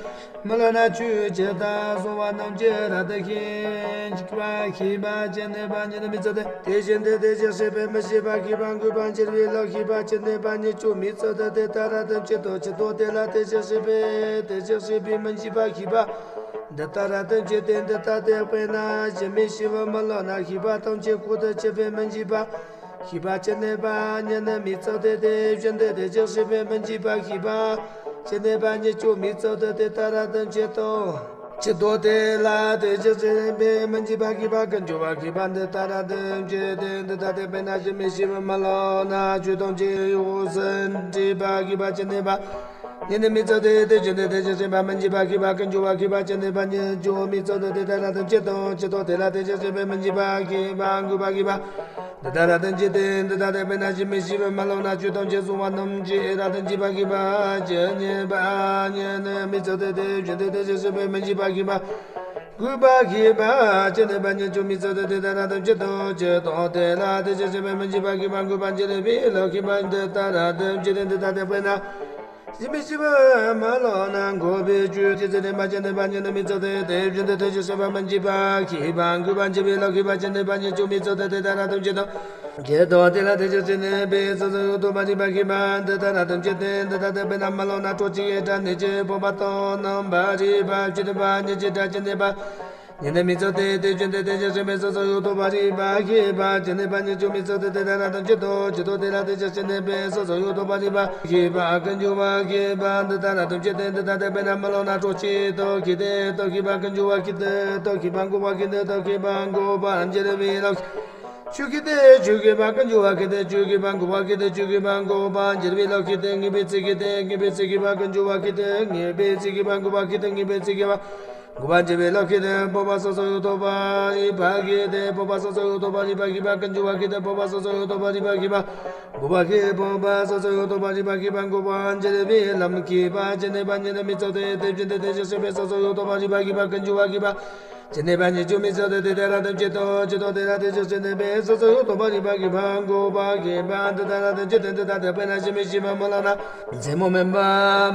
མ་ལོག་ན་ཆོས་ཅི་ལྟར་གསུངས་པ་རྣམས་ཀྱི་རབ་ཏུ་ཤེས་འཇིགས་པ་ཤེས་པ་ཅི་ནས་པ་ཉེར་མི་ཙམ་དེ། དེ་བཞིན་དུ་དེ་ཅི་ཤེས་པའི་མི་ཤེས་པ་ཤེས་པ་འགྱུར་བ་འགྱུར་བའི་ལ་ཤེས་པ་ཅི་ནས་པ་ཉེར་མི་ཙམ་དེ་དེ་ལྟར་དུ་མཆེད་དོ། ཇི་ལྟར་དེ་ལ་དེ་ཅི་ཤེས་པའི་དེ་ཅི་ཤེས་པའི་མི་འཇིགས་པ་ཤེས་པ་ འདི་ལྟར་ར་དོན་བྱེད་དེ། འདི་ལྟ་སྟེ། དཔེར་ན་ཞི་མི་ཤི་བ་མ་ལོག་ན། ཤེས་པ་ཐམས་ཅད་ཁོ་ཐག་ཆོད་པས་མི་འཇིགས་པ། ཤེས་པ་ཇི་སྙེད་པ་ཉིད་ནི་མི་ཚོགས་ཏེ། དེ་བཞིན་དུ་དེ་བཞིན་གཤེགས་པས་མི་འཇིགས་པ། ཤེས་པ་ཇི་སྙེད་པ་ཉིད་ཀྱང་མི་ཚོགས་ཏེ། དེ་ལྟར་ར་དོན་བྱེད་དོ། ཇི་ལྟར་དེ་ལ་དེ་བཞིན་གཤེགས་པས་མི་འཇིགས་པ། ཤེས་པ་ཀུན་འབྱུང་བ། ཤེས་པ་འདི་ལྟར་ར་དོན་བྱེད་དེ། འདི་ལྟ་སྟེ། དཔེར་ན་ཞི་མི་ཤི་བ་མ་ལོག་ན། ཆོས་ཐམས་ཅད་ཡོངས་སུ་འདྲེས་པ། ཤེས་པ་ཇི་སྙེད་པ་ཉིད་ནི་མི་ཚོགས་ཏེ། དེ་བཞིན་དུ་དེ་བཞིན་གཤེགས་པས་མི་འཇིགས་པ། ཤེས་པ་ཀུན་འབྱུང་བ། ཤེས་པ་ཇི་སྙེད་པ་ཉིད་ཀྱང་མི་ཚོགས་ཏེ། དེ་ལྟར་ར་དོན་བྱེད་དོ། ཇི་ལྟར་དེ་ལ་དེ་བཞིན་གཤེགས་པས་མི་འཇིགས་པ། ཤེས་པ་འགོག་པ། ཤེས་པ་འདི་ལྟར་ར་དོན་བྱེད་དེ། འདི་ལྟ་སྟེ། དཔེར་ན་ཞི་མི་ཤི་བ་མ་ལོག་ན། ཆོས་ཐམས་ཅད་གཟུང་བ་རྣམས་ཀྱིས་ར་དོན་བྱེད་པ། ཤེས་པ་ཇི་སྙེད་པ་ཉིད་ནི་མི་ཚོགས་ཏེ། དེ་བཞིན་དུ་དེ་བཞིན་གཤེགས་པས་མི་འཇིགས་པ། ཤེས་པ་འགོག་པ། ཤེས་པ་ཇི་སྙེད་པ་ཉིད་ཀྱང་མི་ཚོགས་ཏེ། དེ་ལྟར་ར་དོན་བྱེད་དོ། ཇི་ལྟར་དེ་ལ་དེ་བཞིན་གཤེགས་པས་མི་འཇིགས་པ། ཤེས་པ་འགོག་པ་འཇིག་པའི་ལམ། ཤེས་པ་འདི་ལྟར་ར་དོན་བྱེད་དེ། འདི་ལྟ་སྟེ། དཔེར་ན་ཞི་མི་ཤི་བ་མ་ལོག་ན། འགོག་པའི་ཆོས་ཇི་སྲིད་དྲན་པ་ཇི་སྙེད་པ་ཉིད་ནི་མི་ཚོགས་ཏེ། དེ་བཞིན་དུ་དེ་བཞིན་གཤེགས་པས་མི་འཇིགས་པ། ཤེས་པ་འགོག་པ་འཇིག་པའི་ལམ། ཤེས་པ་ཇི་སྙེད་པ་ཉིད་ཀྱང་མི་ཚོགས་ཏེ། དེ་ལྟར་ར་དོན་བྱེད་དོ། ཇི་ལྟར་དེ་ལ་དེ་བཞིན་གཤེགས་པས་སོ་སོར་ཡང་དག་པར་རིག་པ། ཤེས་པ་འདི་ལྟར་ར་དོན་བྱེད་དེ། འདི་ལྟ་སྟེ། དཔེར་ན་མ་ལོག་ན། གྲོགས་གཅིག་གིས་སྒྲ་སྙན་ཅིང་། སྤོབས་པ་དང་རྣམ་པར་རིག་པ་ཇི་སྙེད་པ་ཉིད་ཀྱིས་སྒྲ་ཇི་སྙེད་པ་ཉིད་ནི་མི་ཚོགས་ཏེ། དེ་བཞིན་དུ་དེ་བཞིན་གཤེགས་པས་སོ་སོར་ཡང་དག་པར་རིག་པ། ཤེས་པ་ཇི་སྙེད་པ་ཉིད་ཀྱང་མི་ཚོགས་ཏེ། དེ་ལྟར་ར་དོན་བྱེད་དོ། ཇི་ལྟར་དེ་ལ་དེ་བཞིན་གཤེགས་པས་སོ་སོར་ཡང་དག་པར་རིག་པ། ཤེས་པ་ཀུན་འབྱུང་བ། ཤེས་པ་འདི་ལྟར་ར་དོན་བྱེད་དེ། འདི་ལྟ་སྟེ། དཔེར་ན་མ་ལོག་ན། གྲོགས་གཅིག་གིས་རྟོག་གེ་དེ་རྟོག་གེ་པ་ཀུན་འབྱུང་བ་ཤེས་ཏེ། རྟོག་གེ་པ་འགོག་པ་ཤེས་ཏེ། རྟོག་གེ་པ་འགོག་པ་འཇིག་པའི་ལམ། ཆོས་ཤེས་ཏེ། ཆོས་ཤེས་པ་ཀུན་འབྱུང་བ་ཤེས་ཏེ། ཆོས་ཤེས་པ་འགོག་པ་ཤེས་ཏེ། ཆོས་ཤེས་པ་འགོག་པ་འཇིག་པའི་ལམ་ཤེས་ཏེ། ངེས་པའི་ཚིག་ཤེས་ཏེ། ངེས་པའི་ཚིག་ཤེས་པ་ཀུན་འབྱུང་བ་ཤེས་ཏེ། ངེས་པའི་ཚིག་ཤེས་པ་འགོག་པ་ཤེས་ཏེ། ངེས་པའི་ཚིག་ཤེས་པ་འགོག་པ་འཇིག་པའི་ལམ་ཤེས་ཏེ། སྤོབས་པ་སོ་སོར་ཡང་དག་པར་རིག་པ་ཤེས་ཏེ། སྤོབས་པ་སོ་སོར་ཡང་དག་པར་རིག་པ་ཤེས་པ་ཀུན་འབྱུང་བ་ཤེས་ཏེ། སྤོབས་པ་སོ་སོར་ཡང་དག་པར་རིག་པ་ཤེས་པ་འགོག་པ་ཤེས། སྤོབས་པ་སོ་སོར་ཡང་དག་པར་རིག་པ་ཤེས་པ་འགོག་པ་འཇིག་པའི་ལམ། ཤེས་པ་ཇི་སྙེད་པ་ཉིད་ནི་མི་ཚོགས་ཏེ། དེ་བཞིན་དུ་དེ་བཞིན་གཤེགས་པས་སོ་སོར་ཡང་དག་པར་རིག་པ་ཤེས་པ་ཀུན་འབྱུང་བ་ཤེས་པ་ཇི་སྙེད་པ་ཉིད་ཀྱང་མི་ཚོགས་ཏེ། དེ་ལྟར་ར་དོན་བྱེད་དོ། ཇི་ལྟར་དེ་ལ་དེ་བཞིན་གཤེགས་པས་སོ་སོར་ཡང་དག་པར་རིག་པ་ཤེས་པ་འགོག་པ་ཤེས་པ་འདི་ལྟར་ར་དོན་བྱེད་དེ། འདི་ལྟ་སྟེ། དཔེར་ན་ཞི་མི་ཤི་བ་མ་ལོག་ན། མཛེ་མོ་མུན་པ་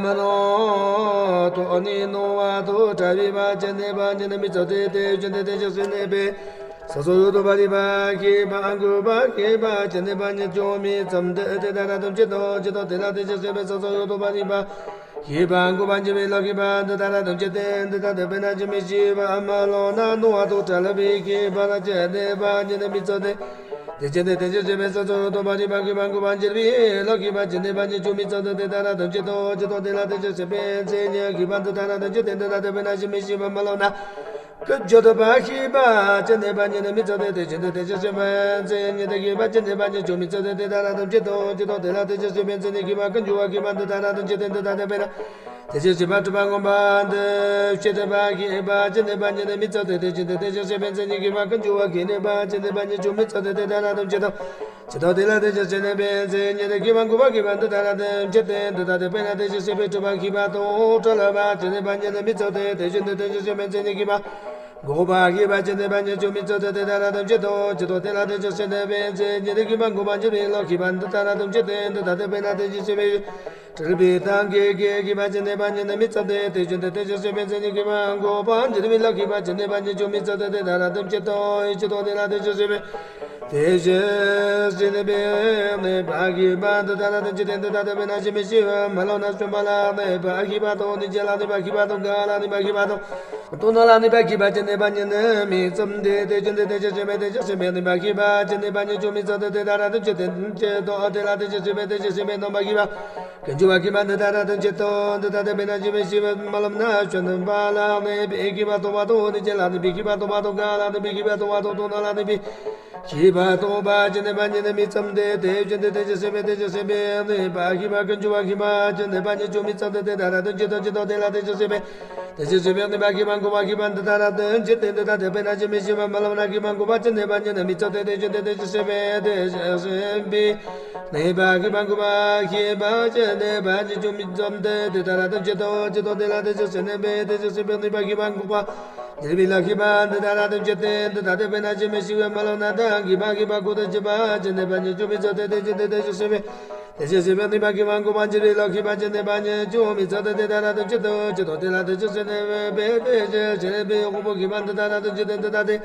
མི་ནུབ་ཐོག་ནས་སྣང་བ་དང་བྲལ་བའི་བར་ཇི་སྙེད་པ་ཉིད་ནི་མི་ཚོགས་ཏེ། དེ་བཞིན་དུ་དེ་བཞིན་གཤེགས་པས་སོ་སོར་ཡང་དག་པར་རིག་པ་ཤེས་པ་འགོག་པ་ཤེས་པ་ཇི་སྙེད་པ་ཉིད་ཀྱང་མི་ཚོགས་ཏེ། དེ་ལྟར་ར་དོན་བྱེད་དོ། ཇི་ལྟར་དེ་ལ་དེ་བཞིན་གཤེགས་པས་སོ་སོར་ཡང་དག་པར་རིག་པ་ཤེས་པ་འགོག་པ་འཇིག་པའི་ལམ། ཤེས་པ་འདི་ལྟར་ར་དོན་བྱེད་དེ། འདི་ལྟ་སྟེ། དཔེར་ན་ཞི་མི་ཤི་བ་མ་ལོག་ན། སྣང་བ་དང་བྲལ་བའི་ཤེས་པ་ཇི་སྙེད་པ་ཉིད་ནི་མི་ཚོགས་ཏེ། དེ་བཞིན་དུ་དེ་བཞིན་གཤེགས་པས་སོ་སོར་ཡང་དག་པར་རིག་པ་ཤེས་པ་འགོག་པ་འཇིག་པའི་ལམ། ཤེས་པ་ཇི་སྙེད་པ་ཉིད་ཀྱང་མི་ཚོགས་ཏེ། དེ་ལྟར་ར་དོན་བྱེད་དོ། ཇི་ལྟར་དེ་ལ་དེ་བཞིན་གཤེགས་པས་མཚན་ཉིད་ཤེས་པ་འདི་ལྟར་ར་དོན་བྱེད་དེ། འདི་ལྟ་སྟེ། དཔེར་ན་ཞི་མི་ཤི་བ་མ་ལོག་ན། ཀུན་འབྱུང་བ་ཤེས་པ་ཇི་སྙེད་པ་ཉིད་ནི་མི་ཚོགས་ཏེ། དེ་བཞིན་དུ་དེ་བཞིན་གཤེགས་པས་མཚན་ཉིད་ཤེས་པ་ཇི་སྙེད་པ་ཉིད་ཀྱང་མི་ཚོགས་ཏེ། དེ་ལྟར་ར་དོན་བྱེད་དོ། ཇི་ལྟར་དེ་ལ་དེ་བཞིན་གཤེགས་པས་མཚན་ཉིད་ཤེས་པ་ཀུན་འབྱུང་བ་ཤེས་པ་འདི་ལྟར་ར་དོན་བྱེད་དེ། འདི་ལྟ་སྟེ། དཔེར་ན་དེ་བཞིན་གཤེགས་པ་སྤྲུལ་པ་མངོན་པ་འདི་ཤེས་ཏེ་བ་ཤེས་པ་ཇི་སྙེད་པ་ཉིད་ནི་མི་ཚོགས་ཏེ། དེ་བཞིན་དུ་དེ་བཞིན་གཤེགས་པས་མཚན་ཉིད་ཤེས་པ་ཀུན་འབྱུང་བ་ཤེས་པ་ཇི་སྙེད་པ་ཉིད་ཀྱང་མི་ཚོགས་ཏེ། དེ་ལྟར་ར་དོན་བྱེད་དོ། ཇི་ལྟར་དེ་ལ་དེ་བཞིན་གཤེགས་པས་མཚན་ཉིད་ཤེས་པ་འགོག་པ་ཤེས་པ་འདི་ལྟར་ར་དོན་བྱེད་དེ། འདི་ལྟ་སྟེ། དཔེར་ན་དེ་བཞིན་གཤེགས་པས་སྤྲུལ་པ་ཤེས་པ་དང་བྲལ་བ་ཇི་སྙེད་པ་ཉིད་ནི་མི་ཚོགས་ཏེ། དེ་བཞིན་དུ་དེ་བཞིན་གཤེགས་པས་མཚན་ཉིད་ཤེས་པ་འགོག་པ་ཤེས་པ་ཇི་སྙེད་པ་ཉིད་ཀྱང་མི་ཚོགས་ཏེ། དེ་ལྟར་ར་དོན་བྱེད་དོ། ཇི་ལྟར་དེ་ལ་དེ་བཞིན་གཤེགས་པས་མཚན་ཉིད་ཤེས་པ་འགོག་པ་འཇིག་པའི་ལམ། ཤེས་པ་འདི་ལྟར་ར་དོན་བྱེད་དེ། འདི་ལྟ་སྟེ། དཔེར་ན་དེ་བཞིན་གཤེགས་པས་སྤྲུལ་པའི་ཐབས་མཁས་ཤེས་པ་ཇི་སྙེད་པ་ཉིད་ནི་མི་ཚོགས་ཏེ། དེ་བཞིན་དུ་དེ་བཞིན་གཤེགས་པས་མཚན་ཉིད་ཤེས་པ་འགོག་པ་འཇིག་པའི་ལམ། ཤེས་པ་ཇི་སྙེད་པ་ཉིད་ཀྱང་མི་ཚོགས་ཏེ། དེ་ལྟར་ར་དོན་བྱེད་དོ། ཇི་ལྟར་དེ་ལ་དེ་བཞིན་གཤེགས་པས་དེ་བཞིན་གཤེགས་པས་གནས་པ་ཤེས་པ་འདི་ལྟར་ར་དོན་བྱེད་དེ། འདི་ལྟ་སྟེ། དཔེར་ན་ཞི་མི་ཤི་བ་མ་ལོག་ན། བྱོན་པ་ལ་གནས་པ་ཤེས་པ་དང་། གནོད་བྱེད་ལ་གནས་པ་ཤེས་པ་དང་། འགག་ལ་གནས་པ་ཤེས་པ་དང་། དོན་དམ་ལ་གནས་པ་ཤེས་པ་ཇི་སྙེད་པ་ཉིད་ནི་མི་ཚོགས་ཏེ། དེ་བཞིན་དུ་དེ་བཞིན་གཤེགས་པས་དེ་བཞིན་གཤེགས་པའི་གནས་པ་ཤེས་པ་ཇི་སྙེད་པ་ཉིད་ཀྱང་མི་ཚོགས་ཏེ། དེ་ལྟར་ར་དོན་བྱེད་དོ། དེ་ལ་དེ་བཞིན་གཤེགས་པས་དེ་བཞིན་གཤེགས་པའི་རྣམ་པར་ཤེས་པ་ཀུན་འབྱུང་བ་ཤེས་པ་འདི་ལྟར་ར་དོན་བྱེད་དོ། འདི་ལྟ་སྟེ། དཔེར་ན་ཞི་མི་ཤི་བ་མ་ལོག་ན། བྱོན་པ་ལ་གནས་པའི་ཤེས་པ་སྟོང་པ་དང་། གནོད་བྱེད་ལ་གནས་པའི་ཤེས་པ་སྟོང་པ་དང་། འགག་ལ་གནས་པའི་ཤེས་པ་སྟོང་པ་དང་། དོན་དམ་ལ་གནས་པའི་ཤེས་པ་སྟོང་པ་ཇི་སྙེད་པ་ཉིད་ནི་མི་ཚོགས་ཏེ། དེ་བཞིན་དུ་དེ་བཞིན་གཤེགས་པས་དེ་བཞིན་གཤེགས་པའི་གནས་པ་ཤེས་པ་ཀུན་འབྱུང་བ་ཤེས་པ་ཇི་སྙེད་པ་ཉིད་ཀྱང་མི་ཚོགས་ཏེ། དེ་ལྟར་ར་དོན་བྱེད་དོ། ཇི་ལྟར་དེ་ལ་དེ་བཞིན་གཤེགས་པས་དེ་བཞིན་གཤེགས་པའི་གནས་པ་ཤེས་པ་འགོག་པ་ཤེས་པ་འདི་ལྟར་ར་དོན་བྱེད་དེ། འདི་ལྟ་སྟེ། དཔེར་ན་ཞི་མི་ཤི་བ་མ་ལོག་ན། ཤེས་པ་འགོག་པ་ཇི་སྙེད་པ་ཉིད་ནི་མི་ཚོགས་ཏེ། དེ་བཞིན་དུ་དེ་བཞིན་གཤེགས་པས་དེ་བཞིན་གཤེགས་པའི་གནས་པ་ཤེས་པ་འགོག་པ་ཤེས་པ་ཇི་སྙེད་པ་ཉིད་ཀྱང་མི་ཚོགས་ཏེ། དེ་ལྟར་ར་དོན་བྱེད་དོ། ཇི་ལྟར་དེ་ལ་དེ་བཞིན་གཤེགས་པས་དེ་བཞིན་གཤེགས་པའི་གནས་པ་ཤེས་པ་འགོག་པ་འཇིག་པའི་ལམ། ཤེས་པ་འདི་ལྟར་ར་དོན་བྱེད་དེ། འདི་ལྟ་སྟེ། དཔེར་ན་ཞི་མི་ཤི་བ་མ་ལོག་ན། ད་གིས་པ་ཤེས་པ་ཁོ་ཐག་ཆོད་པ་ཇི་སྙེད་པ་ཉིད་ཀྱང་མི་ཚོགས་ཏེ། དེ་བཞིན་དུ་དེ་བཞིན་གཤེགས་པས་དེ་བཞིན་གཤེགས་པའི་གནས་པ་ཤེས་པ་འགོག་པ་འཇིག་པའི་ལམ། ཤེས་པ་ཇི་སྙེད་པ་ཉིད་ཀྱང་མི་ཚོགས་ཏེ། དེ་ལྟར་ར་དོན་བྱེད་དོ། ཇི་ལྟར་དེ་ལ་དེ་བཞིན་གཤེགས་པས་དེ་བཞིན་གཤེགས་པའི་དབང་པོ་ཤེས་པ་འདི་ལྟར་ར་དོན་བྱེད་དེ། འདི་ལྟ་སྟེ།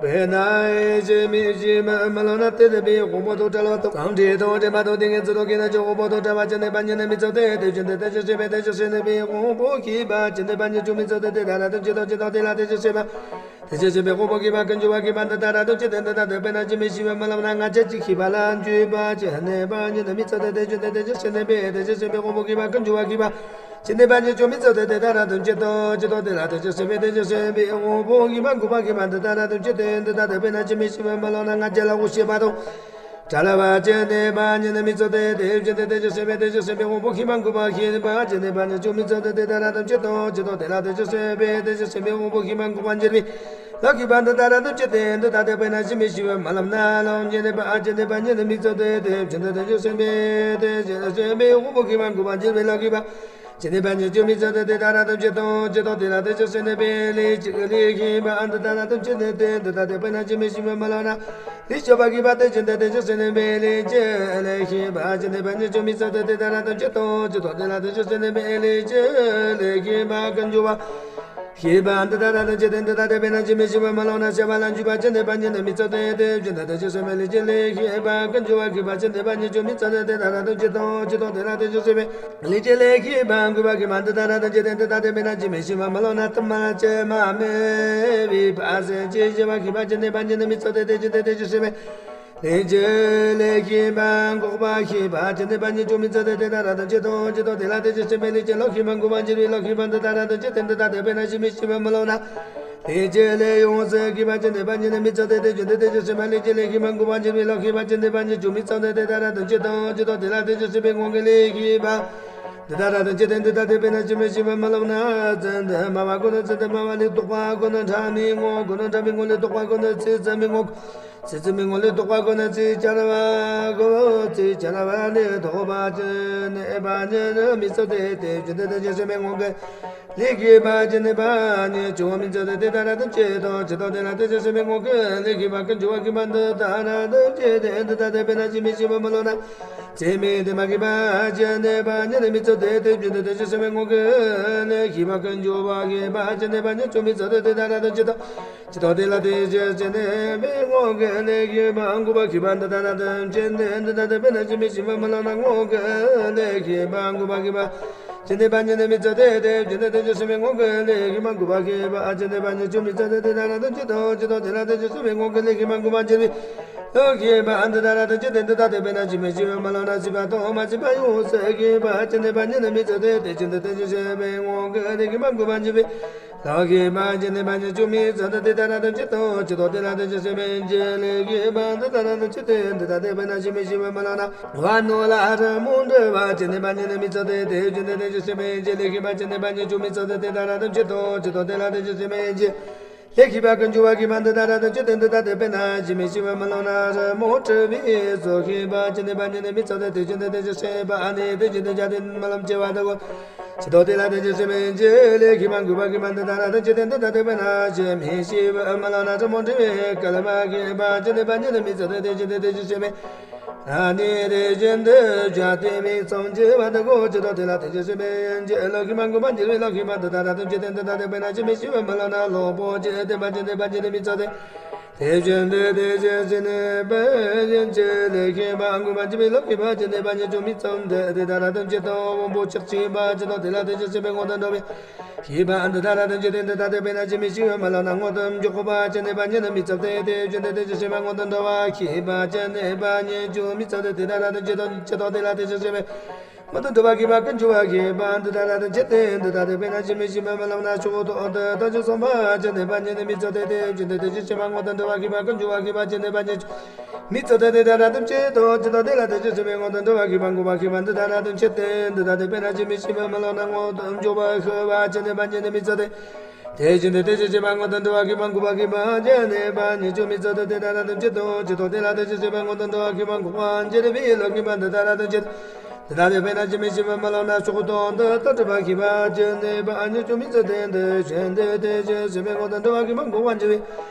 དཔེར་ན་ཨེ་ཅེ་མི་ཤི་མ་མ་ལོ་ན་དེ་དེ་པའི་དབང་པོ་དང་བྲལ་བ་དང་གང་འདྲེ་དང་འདྲེ་མ་དང་དེ་ངན་ཚུལ་དང་གིས་ན་ཅི་དབང་པོ་དང་བྲལ་བ་ཅི་ནས་པ་ཉིད་ནས་མི་ཚོགས་ཏེ་དེ་བཞིན་དུ་དེ་བཞིན་གཤེགས་པའི་དེ་བཞིན་གཤེགས་ནས་པའི་དབང་པོ་ཤེས་པ་ཅི་ནས་པ་ཉིད་ཅུང་མི་ཚོགས་ཏེ་དེ་ལྟར་དུ་ཇི་ལྟར་ཇི་ལྟར་དེ་ལ་དེ་བཞིན་གཤེགས་པ། དེ་བཞིན་གཤེགས་པའི་དབང་པོ་ཤེས་པ་ཀུན་འབྱུང་བ་ཤེས་པ་འདི་ལྟར་དུ་ཇི་ལྟར་འདི་ལྟར་དེ་དཔེར་ན་ཇི་མི་ཤེས་པ་མ་ལོ་ན་ང་བཅས་ཀྱིས་ཤེས་པ་ལ་འཇུག་པ་ཅི་ནས་པ་ཉིད་ནས་མི་ཚོགས་ཏེ་དེ་བཞིན་དུ་དེ་བཞིན་གཤེགས་ནས་པའི་དེ་བཞིན་གཤེགས་པའི་དབང་པོ་ཤེས་པ་ཀུན་འབྱུང་བ་ཤེས་པ། ཇི་ནས་པ་ཉིད་ཅུང་མི་ཚོགས་ཏེ་དེ་ལྟར་དུ་ཇི་ལྟར་ཇི་ལྟར་དེ་ལ་དེ་བཞིན་གཤེགས་པའི་དེ་བཞིན་གཤེགས་པའི་དབང་པོ་ཤེས་པ་འགུགས་པ་ཤེས་པ་འདི་ལྟར་དུ་ཇི་ལྟར་འདི་ལྟར་དེ་དཔེར་ན་ཇི་མི་ཤེས་པ་མ་ལོ་ན་ང་བཅས་ལ་དབང་ཤེས་པ་དང་། བྲལ་བ་ཅི་ནས་པ་ཉིད་ནས་མི་ཚོགས་ཏེ་དེ་བཞིན་དུ་དེ་བཞིན་གཤེགས་པའི་དེ་བཞིན་གཤེགས་པའི་དབང་པོ་ཤེས་པ་འགུགས་པ་ཤེས་པ་ཇི་ནས་པ་ཉིད་ཅུང་མི་ཚོགས་ཏེ་དེ་ལྟར་དུ་ཇི་ལྟར་ཇི་ལྟར་དེ་ལ་དེ་བཞིན་གཤེགས་པའི་དེ་བཞིན་གཤེགས་པའི་དབང་པོ་ཤེས་པ་འགུགས་པར་འགྱུར་བའི་ལོག་ཤེས་པ་འདི་ལྟར་དུ་ཇི་ལྟར་འདི་ལྟར་དེ་དཔེར་ན་ཇི་མི་ཤེས་པ་མ་ལོ་ན་ལོ་ཉིད་ནས་པ་ཇི་ནས་པ་ཉིད་ནས་མི་ཚོགས་ཏེ་དེ་བཞིན་དུ་དེ་བཞིན་གཤེགས་པའི་དེ་བཞིན་གཤེགས་པའི་དབང་པོ་ཤེས་པ་འགུགས་པར་འགྱུར་བའི་ལོག་ཤེས་པ། ཇི་ནས་པ་ཉིད་ཅུང་མི་ཚོགས་ཏེ་དེ་ལྟར་དུ་ཇི་ལྟར་ཇི་ལྟར་དེ་ལ་དེ་བཞིན་གཤེགས་ནས་པའི་ལས་ཀྱི་ལས་ཤེས་པ་འདི་ལྟར་དུ་ཇི་ནས་དེ་འདི་ལྟར་དེ་དཔེར་ན་ཇི་མི་ཤེས་པ་མ་ལོ་ན། ལས་བྱེད་པ་ཤེས་པ་དེ་བཞིན་དུ་དེ་བཞིན་གཤེགས་ནས་པའི་ལས་ཀྱི་ལས་ཤེས་པ་ཇི་ནས་པ་ཉིད་ཅུང་མི་ཚོགས་ཏེ་དེ་ལྟར་དུ་ཇི་ལྟར་ཇི་ལྟར་དེ་ལ་དེ་བཞིན་གཤེགས་ནས་པའི་ལས་ཀྱི་ལས་ཤེས་པ་ཀུན་འབྱུང་བ་ཤེས་པ་འདི་ལྟར་དུ་ཇི་ལྟར་འདི་ལྟར་དེ་དཔེར་ན་ཇི་མི་ཤེས་པ་མ་ལོ་ན་བྱ་བ་ལ་འཇུག་པ་ཇི་ནས་པ་ཉིད་ནས་མི་ཚོགས་ཏེ་དེ་བཞིན་དུ་དེ་བཞིན་གཤེགས་པའི་ལས་ཀྱི་ལས་ཤེས་པ་ཀུན་འབྱུང་བ་ཤེས་པ་ཇི་ནས་པ་ཉིད་ཅུང་མི་ཚོགས་ཏེ་དེ་ལྟར་དུ་ཇི་ལྟར་ཇི་ལྟར་དེ་ལ་དེ་བཞིན་གཤེགས་པའི། ལས་ཀྱི་ལས་ཤེས་པ་འགུགས་པ་ཤེས་པ་འདི་ལྟར་དུ་ཇི་ལྟར་འདི་ལྟར་དེ་དཔེར་ན་ཇི་མི་ཤེས་པ་མ་ལོ་ན་ཏུ་མ་ཅི་མ་མེ་བི་ཕ་སེ་ཅི་ཞི་བ་ཤེས་པ་ཇི་ནས་པ་ཉིད་ནས་མི་ཚོགས་ཏེ་དེ་བཞིན་དུ་དེ་བཞིན་གཤེགས་པའི། ལས་ཀྱི་ལས་ཤེས་པ་འགུགས་པ་ཤེས་པ་ཇི་ནས་པ་ཉིད་ཅུང་མི་ཚོགས་ཏེ་དེ་ལྟར་དུ་ཇི་ལྟར་ཇི་ལྟར་དེ་ལ་དེ་བཞིན་གཤེགས་པའི་ལས་ཀྱི་ལོག་ཤེས་པ་འགུགས་པར་འགྱུར་བའི་ལོག་ཤེས་པ་འདི་ལྟར་དུ་ཇི་ལྟར་འདི་ལྟར་དེ་དཔེར་ན་ཇི་མི་ཤེས་པ་མ་ལོ་ན། ལས་ཀྱི་ལས་ཡོངས་སུ་ཤེས་པ་ཇི་ནས་པ་ཉིད་ནས་མི་ཚོགས་ཏེ་དེ་བཞིན་དུ་དེ་བཞིན་གཤེགས་པའི་ལས་ཀྱི་ལས་ཤེས་པ་འགུགས་པར་འགྱུར་བའི་ལོག་ཤེས་པ་ཇི་ནས་པ་ཉིད་ཅུང་མི་ཚོགས་ཏེ་དེ་ལྟར་དུ་ཇི་ལྟར་ཇི་ལྟར་དེ་ལ་དེ་བཞིན་གཤེགས་པའི་ངོ་གི་ལས་ཤེས་པ། འདི་ལྟར་དུ་ཇི་ལྟར་འདི་ལྟར་དེ་དཔེར་ན་ཇི་མི་ཤེས་པ་མ་ལོ་ན། ཙན་དན་སྨྲ་བ་ཀུན་ཏུ་ཙན་དན་སྨྲ་བ་ལས་བཟློག་པ་ཀུན་ཏུ་ཕྲ་མོའི་ངོ་ཀུན་ཏུ་ཕྲ་མོའི་ངོ་ལས་བཟློག་པ་ཀུན་ཏུ་ཚིག་ཙམ་མའི་ངོ་། ཚིག་ཙམ་མའི་ངོ་ལས་བཟློག་པ་ཀུན་ཏུ་ཚིག་ཅར་བ་ཀུན་ཚིག་ཅར་བ་ལས་བཟློག་པ་ཅི་ནས་པ་ཉིད་མི་ཚོགས་ཏེ་དེ་བཞིན་དུ་དེ་བཞིན་གཤེགས་པའི་ངོ་གི་ལས་ཤེས་པ་ཇི་ནས་པ་ཉིད་ཅུང་མི་ཚོགས་ཏེ་དེ་ལྟར་དུ་ཇི་ལྟར་ཇི་ལྟར་དེ་ལ་དེ་བཞིན་གཤེགས་པའི་ངོ་གི་ལས་ཤེས་པ་ཀུན་འབྱུང་བ་ཤེས་པ་འདི་ལྟར་དུ་ཇི་ལྟར་འདི་ལྟར་དེ་དཔེར་ན་ཇི་མི་ཤེས་པ་མ་ལོ་ན། ཚད་མེད་དེ་མ་ཤེས་པ་ཇི་ནས་པ་ཉིད་མི་ཚོགས་ཏེ་དེ་བཞིན་དུ་དེ་བཞིན་གཤེགས་པའི་ངོ་གི་ལས་ཤེས་པ་ཀུན་འབྱུང་བ་ཤེས་པ་ཇི་ནས་པ་ཉིད་ཅུང་མི་ཚོགས་ཏེ་དེ་ལྟར་དུ་ཇི་ལྟར། ཇི་ལྟར་དེ་ལ་དེ་བཞིན་གཤེགས་ནས་པའི་ངོ་གི་ལས་ཤེས་པ་འགུགས་པ་ཤེས་པ་འདི་ལྟར་དུ་ཇི་ལྟར་འདི་ལྟར་དེ་དཔེར་ན་ཇི་མི་ཤེས་པ་མ་ལོ་ན་ངོ་གི་ལས་ཤེས་པ་འགུགས་པ་ཤེས་པ་ཇི་ནས་པ་ཉིད་མི་ཚོགས་ཏེ་དེ་བཞིན་དུ་དེ་བཞིན་གཤེགས་པའི་ངོ་གི་ལས་ཤེས་པ་འགུགས་པ་ཤེས་པ་ཇི་ནས་པ་ཉིད་ཅུང་མི་ཚོགས་ཏེ་དེ་ལྟར་དུ་ཇི་ལྟར་ཇི་ལྟར་དེ་ལ་དེ་བཞིན་གཤེགས་པའི་ངོ་གི་ལས་ཤེས་པ་འགུགས་པར་འགྱུར་བའི་ལོག་ཤེས་པ་འདི་ལྟར་དུ་ཇི་ལྟར་འདི་ལྟར་དེ་དཔེར་ན་ཇི་མི་ཤེས་པ་མ་ལོ་ན་སྲིད་པ་དང་མ་སྲིད་པ་ཡོངས་སུ་ཤེས་པ་ཇི་ནས་པ་ཉིད་མི་ཚོགས་ཏེ་དེ་བཞིན་དུ་དེ་བཞིན་གཤེགས་པའི་ངོ་གི་ལས་ཤེས་པ་འགུགས་པར་འགྱུར་བའི། ལོག་ཤེས་པ་ཇི་ནས་པ་ཉིད་ཅུང་མི་ཚོགས་ཏེ་དེ་ལྟར་དུ་ཇི་ལྟར་ཇི་ལྟར་དེ་ལ་དེ་བཞིན་གཤེགས་པའི་ལས་ཀྱི་ལས་ཤེས་པ་འདི་ལྟར་དུ་ཇི་ལྟར་འདི་ལྟར་དེ་དཔེར་ན་ཇི་མི་ཤེས་པ་མ་ལོ་ན། བ་ནོར་ལ་རི་མོ་འབྲི་བ་ཇི་ནས་པ་ཉིད་མི་ཚོགས་ཏེ་དེ་བཞིན་དུ་དེ་བཞིན་གཤེགས་པའི་ལས་ཤེས་པ་ཇི་ནས་པ་ཉིད་ཅུང་མི་ཚོགས་ཏེ་དེ་ལྟར་དུ་ཇི་ལྟར་ཇི་ལྟར་དེ་ལ་དེ་བཞིན་གཤེགས་པའི་ལས་ཤེས་པ་ཀུན་འབྱུང་བ་ཤེས་པ་འདི་ལྟར་དུ་ཇི་ལྟར་འདི་ལྟར་དེ་དཔེར་ན་ཇི་མི་ཤེས་པ་མ་ལོ་ན། རི་མོ་འབྲི་བའི་བཟོ་ཤེས་པ་ཇི་ནས་པ་ཉིད་མི་ཚོགས་ཏེ་དེ་བཞིན་དུ་དེ་བཞིན་གཤེགས་པ་ཨ་ནི་དེ་བཞིན་དུ་བྱ་དེ་མ་ལམ་སྐྱེ་བ་དག་གོ། ཇི་ལྟར་དེ་ལ་དེ་བཞིན་གཤེགས་པའི་ལས་ཤེས་པ་འགུགས་པ་ཤེས་པ་འདི་ལྟར་དུ་ཇི་ལྟར་འདི་ལྟར་དེ་དཔེར་ན་ཇི་མི་ཤེས་པ་མ་ལོ་ན། རི་མོ་འབྲི་བའི་སྐལ་པ་ཤེས་པ་ཇི་ནས་པ་ཉིད་མི་ཚོགས་ཏེ་དེ་བཞིན་དུ་དེ་བཞིན་གཤེགས་པའི། ཨ་ནི་དེ་བཞིན་དུ་བྱ་དེ་མིག་ཙམ་སྐྱེ་བ་དག་གོ། ཇི་ལྟར་དེ་ལ་དེ་བཞིན་གཤེགས་པའི་ལོག་ཤེས་པ་འགུགས་པར་འགྱུར་བའི་ལོག་ཤེས་པ་འདི་ལྟར་དུ་ཇི་ལྟར་འདི་ལྟར་དེ་དཔེར་ན་ཇི་མི་ཤེས་པ་མ་ལོ་ན། གློ་བུར་ཅན་དེ་པ་ཅན་དེ་པ་ཅན་དེ་མི་ཚོགས་ཏེ། དེ་བཞིན་དུ་དེ་བཞིན་གཤེགས་ནས་པའི་ལོག་ཤེས་པ་འགུགས་པར་འགྱུར་བའི་ལོག་ཤེས་པ་ཇི་ནས་པ་ཉིད་ཅུང་མི་ཚོགས་ཏེ་དེ་ལྟར་དུ་ཇི་ལྟར་དབང་པོ་ཆགས་ཆེན་པ་ཇི་ལྟར་དེ་ལ་དེ་བཞིན་གཤེགས་པའི་ངོ་དང་འདྲ་བའི་ཤེས་པ་འདི་ལྟར་དུ་ཇི་ལྟར་འདི་ལྟར་དེ་དཔེར་ན་ཇི་མི་ཤེས་པ་མ་ལོ་ན། ངོ་དང་འཇོག་པ་ཇི་ནས་པ་ཉིད་མི་ཚོགས་ཏེ་དེ་བཞིན་དུ་དེ་བཞིན་གཤེགས་པའི་ངོ་དང་འདྲ་བ་ཤེས་པ་ཇི་ནས་པ་ཉིད་ཅུང་མི་ཚོགས་ཏེ་དེ་ལྟར་དུ་ཇི་ལྟར་ཇི་ལྟར་དེ་ལ་དེ་བཞིན་གཤེགས་པའི། ངོ་དང་འདྲ་བ་ཤེས་པ་ཀུན་འབྱུང་བ་ཤེས་པ་འདི་ལྟར་དུ་ཇི་ལྟར་འདི་ལྟར་དེ་དཔེར་ན་ཇི་མི་ཤེས་པ་མ་ལོ་ན། ཕྱོགས་དང་དུ་དང་ཅི་གསུམ་པ་ཇི་ནས་པ་ཉིད་མི་ཚོགས་ཏེ་དེ་བཞིན་དུ་དེ་བཞིན་གཤེགས་པ་ངོ་དང་འདྲ་བ་ཤེས་པ་ཀུན་འབྱུང་བ་ཤེས་པ་ཇི་ནས་པ་ཉིད་མི་ཚོགས་ཏེ་དེ་ལྟར་དུ་ཇི་ལྟར་ཇི་ལྟར་དེ་ལ་དེ་བཞིན་གཤེགས་པའི་ངོ་དང་འདྲ་བ་ཤེས་པ་འགུགས་པ་ཤེས་པ་འདི་ལྟར་དུ་ཇི་ལྟར་འདི་ལྟར་དེ་དཔེར་ན་ཇི་མི་ཤེས་པ་མ་ལོ་ན། ངོ་དང་འཇོག་པ་ཤེས་པ་ཇི་ནས་པ་ཉིད་མི་ཚོགས་ཏེ། དེ་བཞིན་དུ་དེ་བཞིན་གཤེགས་པ་ངོ་དང་འདྲ་བ་ཤེས་པ་འགུགས་པ་ཤེས་པ་ཇི་ནས་པ་ཉིད་ཅུང་མི་ཚོགས་ཏེ་དེ་ལྟར་དུ་ཇི་ལྟར་ཇི་ལྟར་དེ་ལ་དེ་བཞིན་གཤེགས་པ་ངོ་དང་འདྲ་བ་ཤེས་པ་འགུགས་པར་འགྱུར་བའི་ལོག་ཤེས་པ་འདི་ལྟར་དུ་ཇི་ལྟར། དེ་ལྟར་དེ་དཔེར་ན་ཇི་མི་ཤེས་པ་མ་ལོ་ན། ཕྱོགས་དང་དུ་དང་འདྲ་བ་ཤེས་པ་ཇི་ནས་པ་ཉིད་ཅུང་མི་ཚོགས་ཏེ་དེ་བཞིན་དུ་དེ་བཞིན་གཤེགས་པའི་ངོ་དང་འདྲ་བ་ཤེས་པ་འགུགས་པར་འགྱུར་བའི་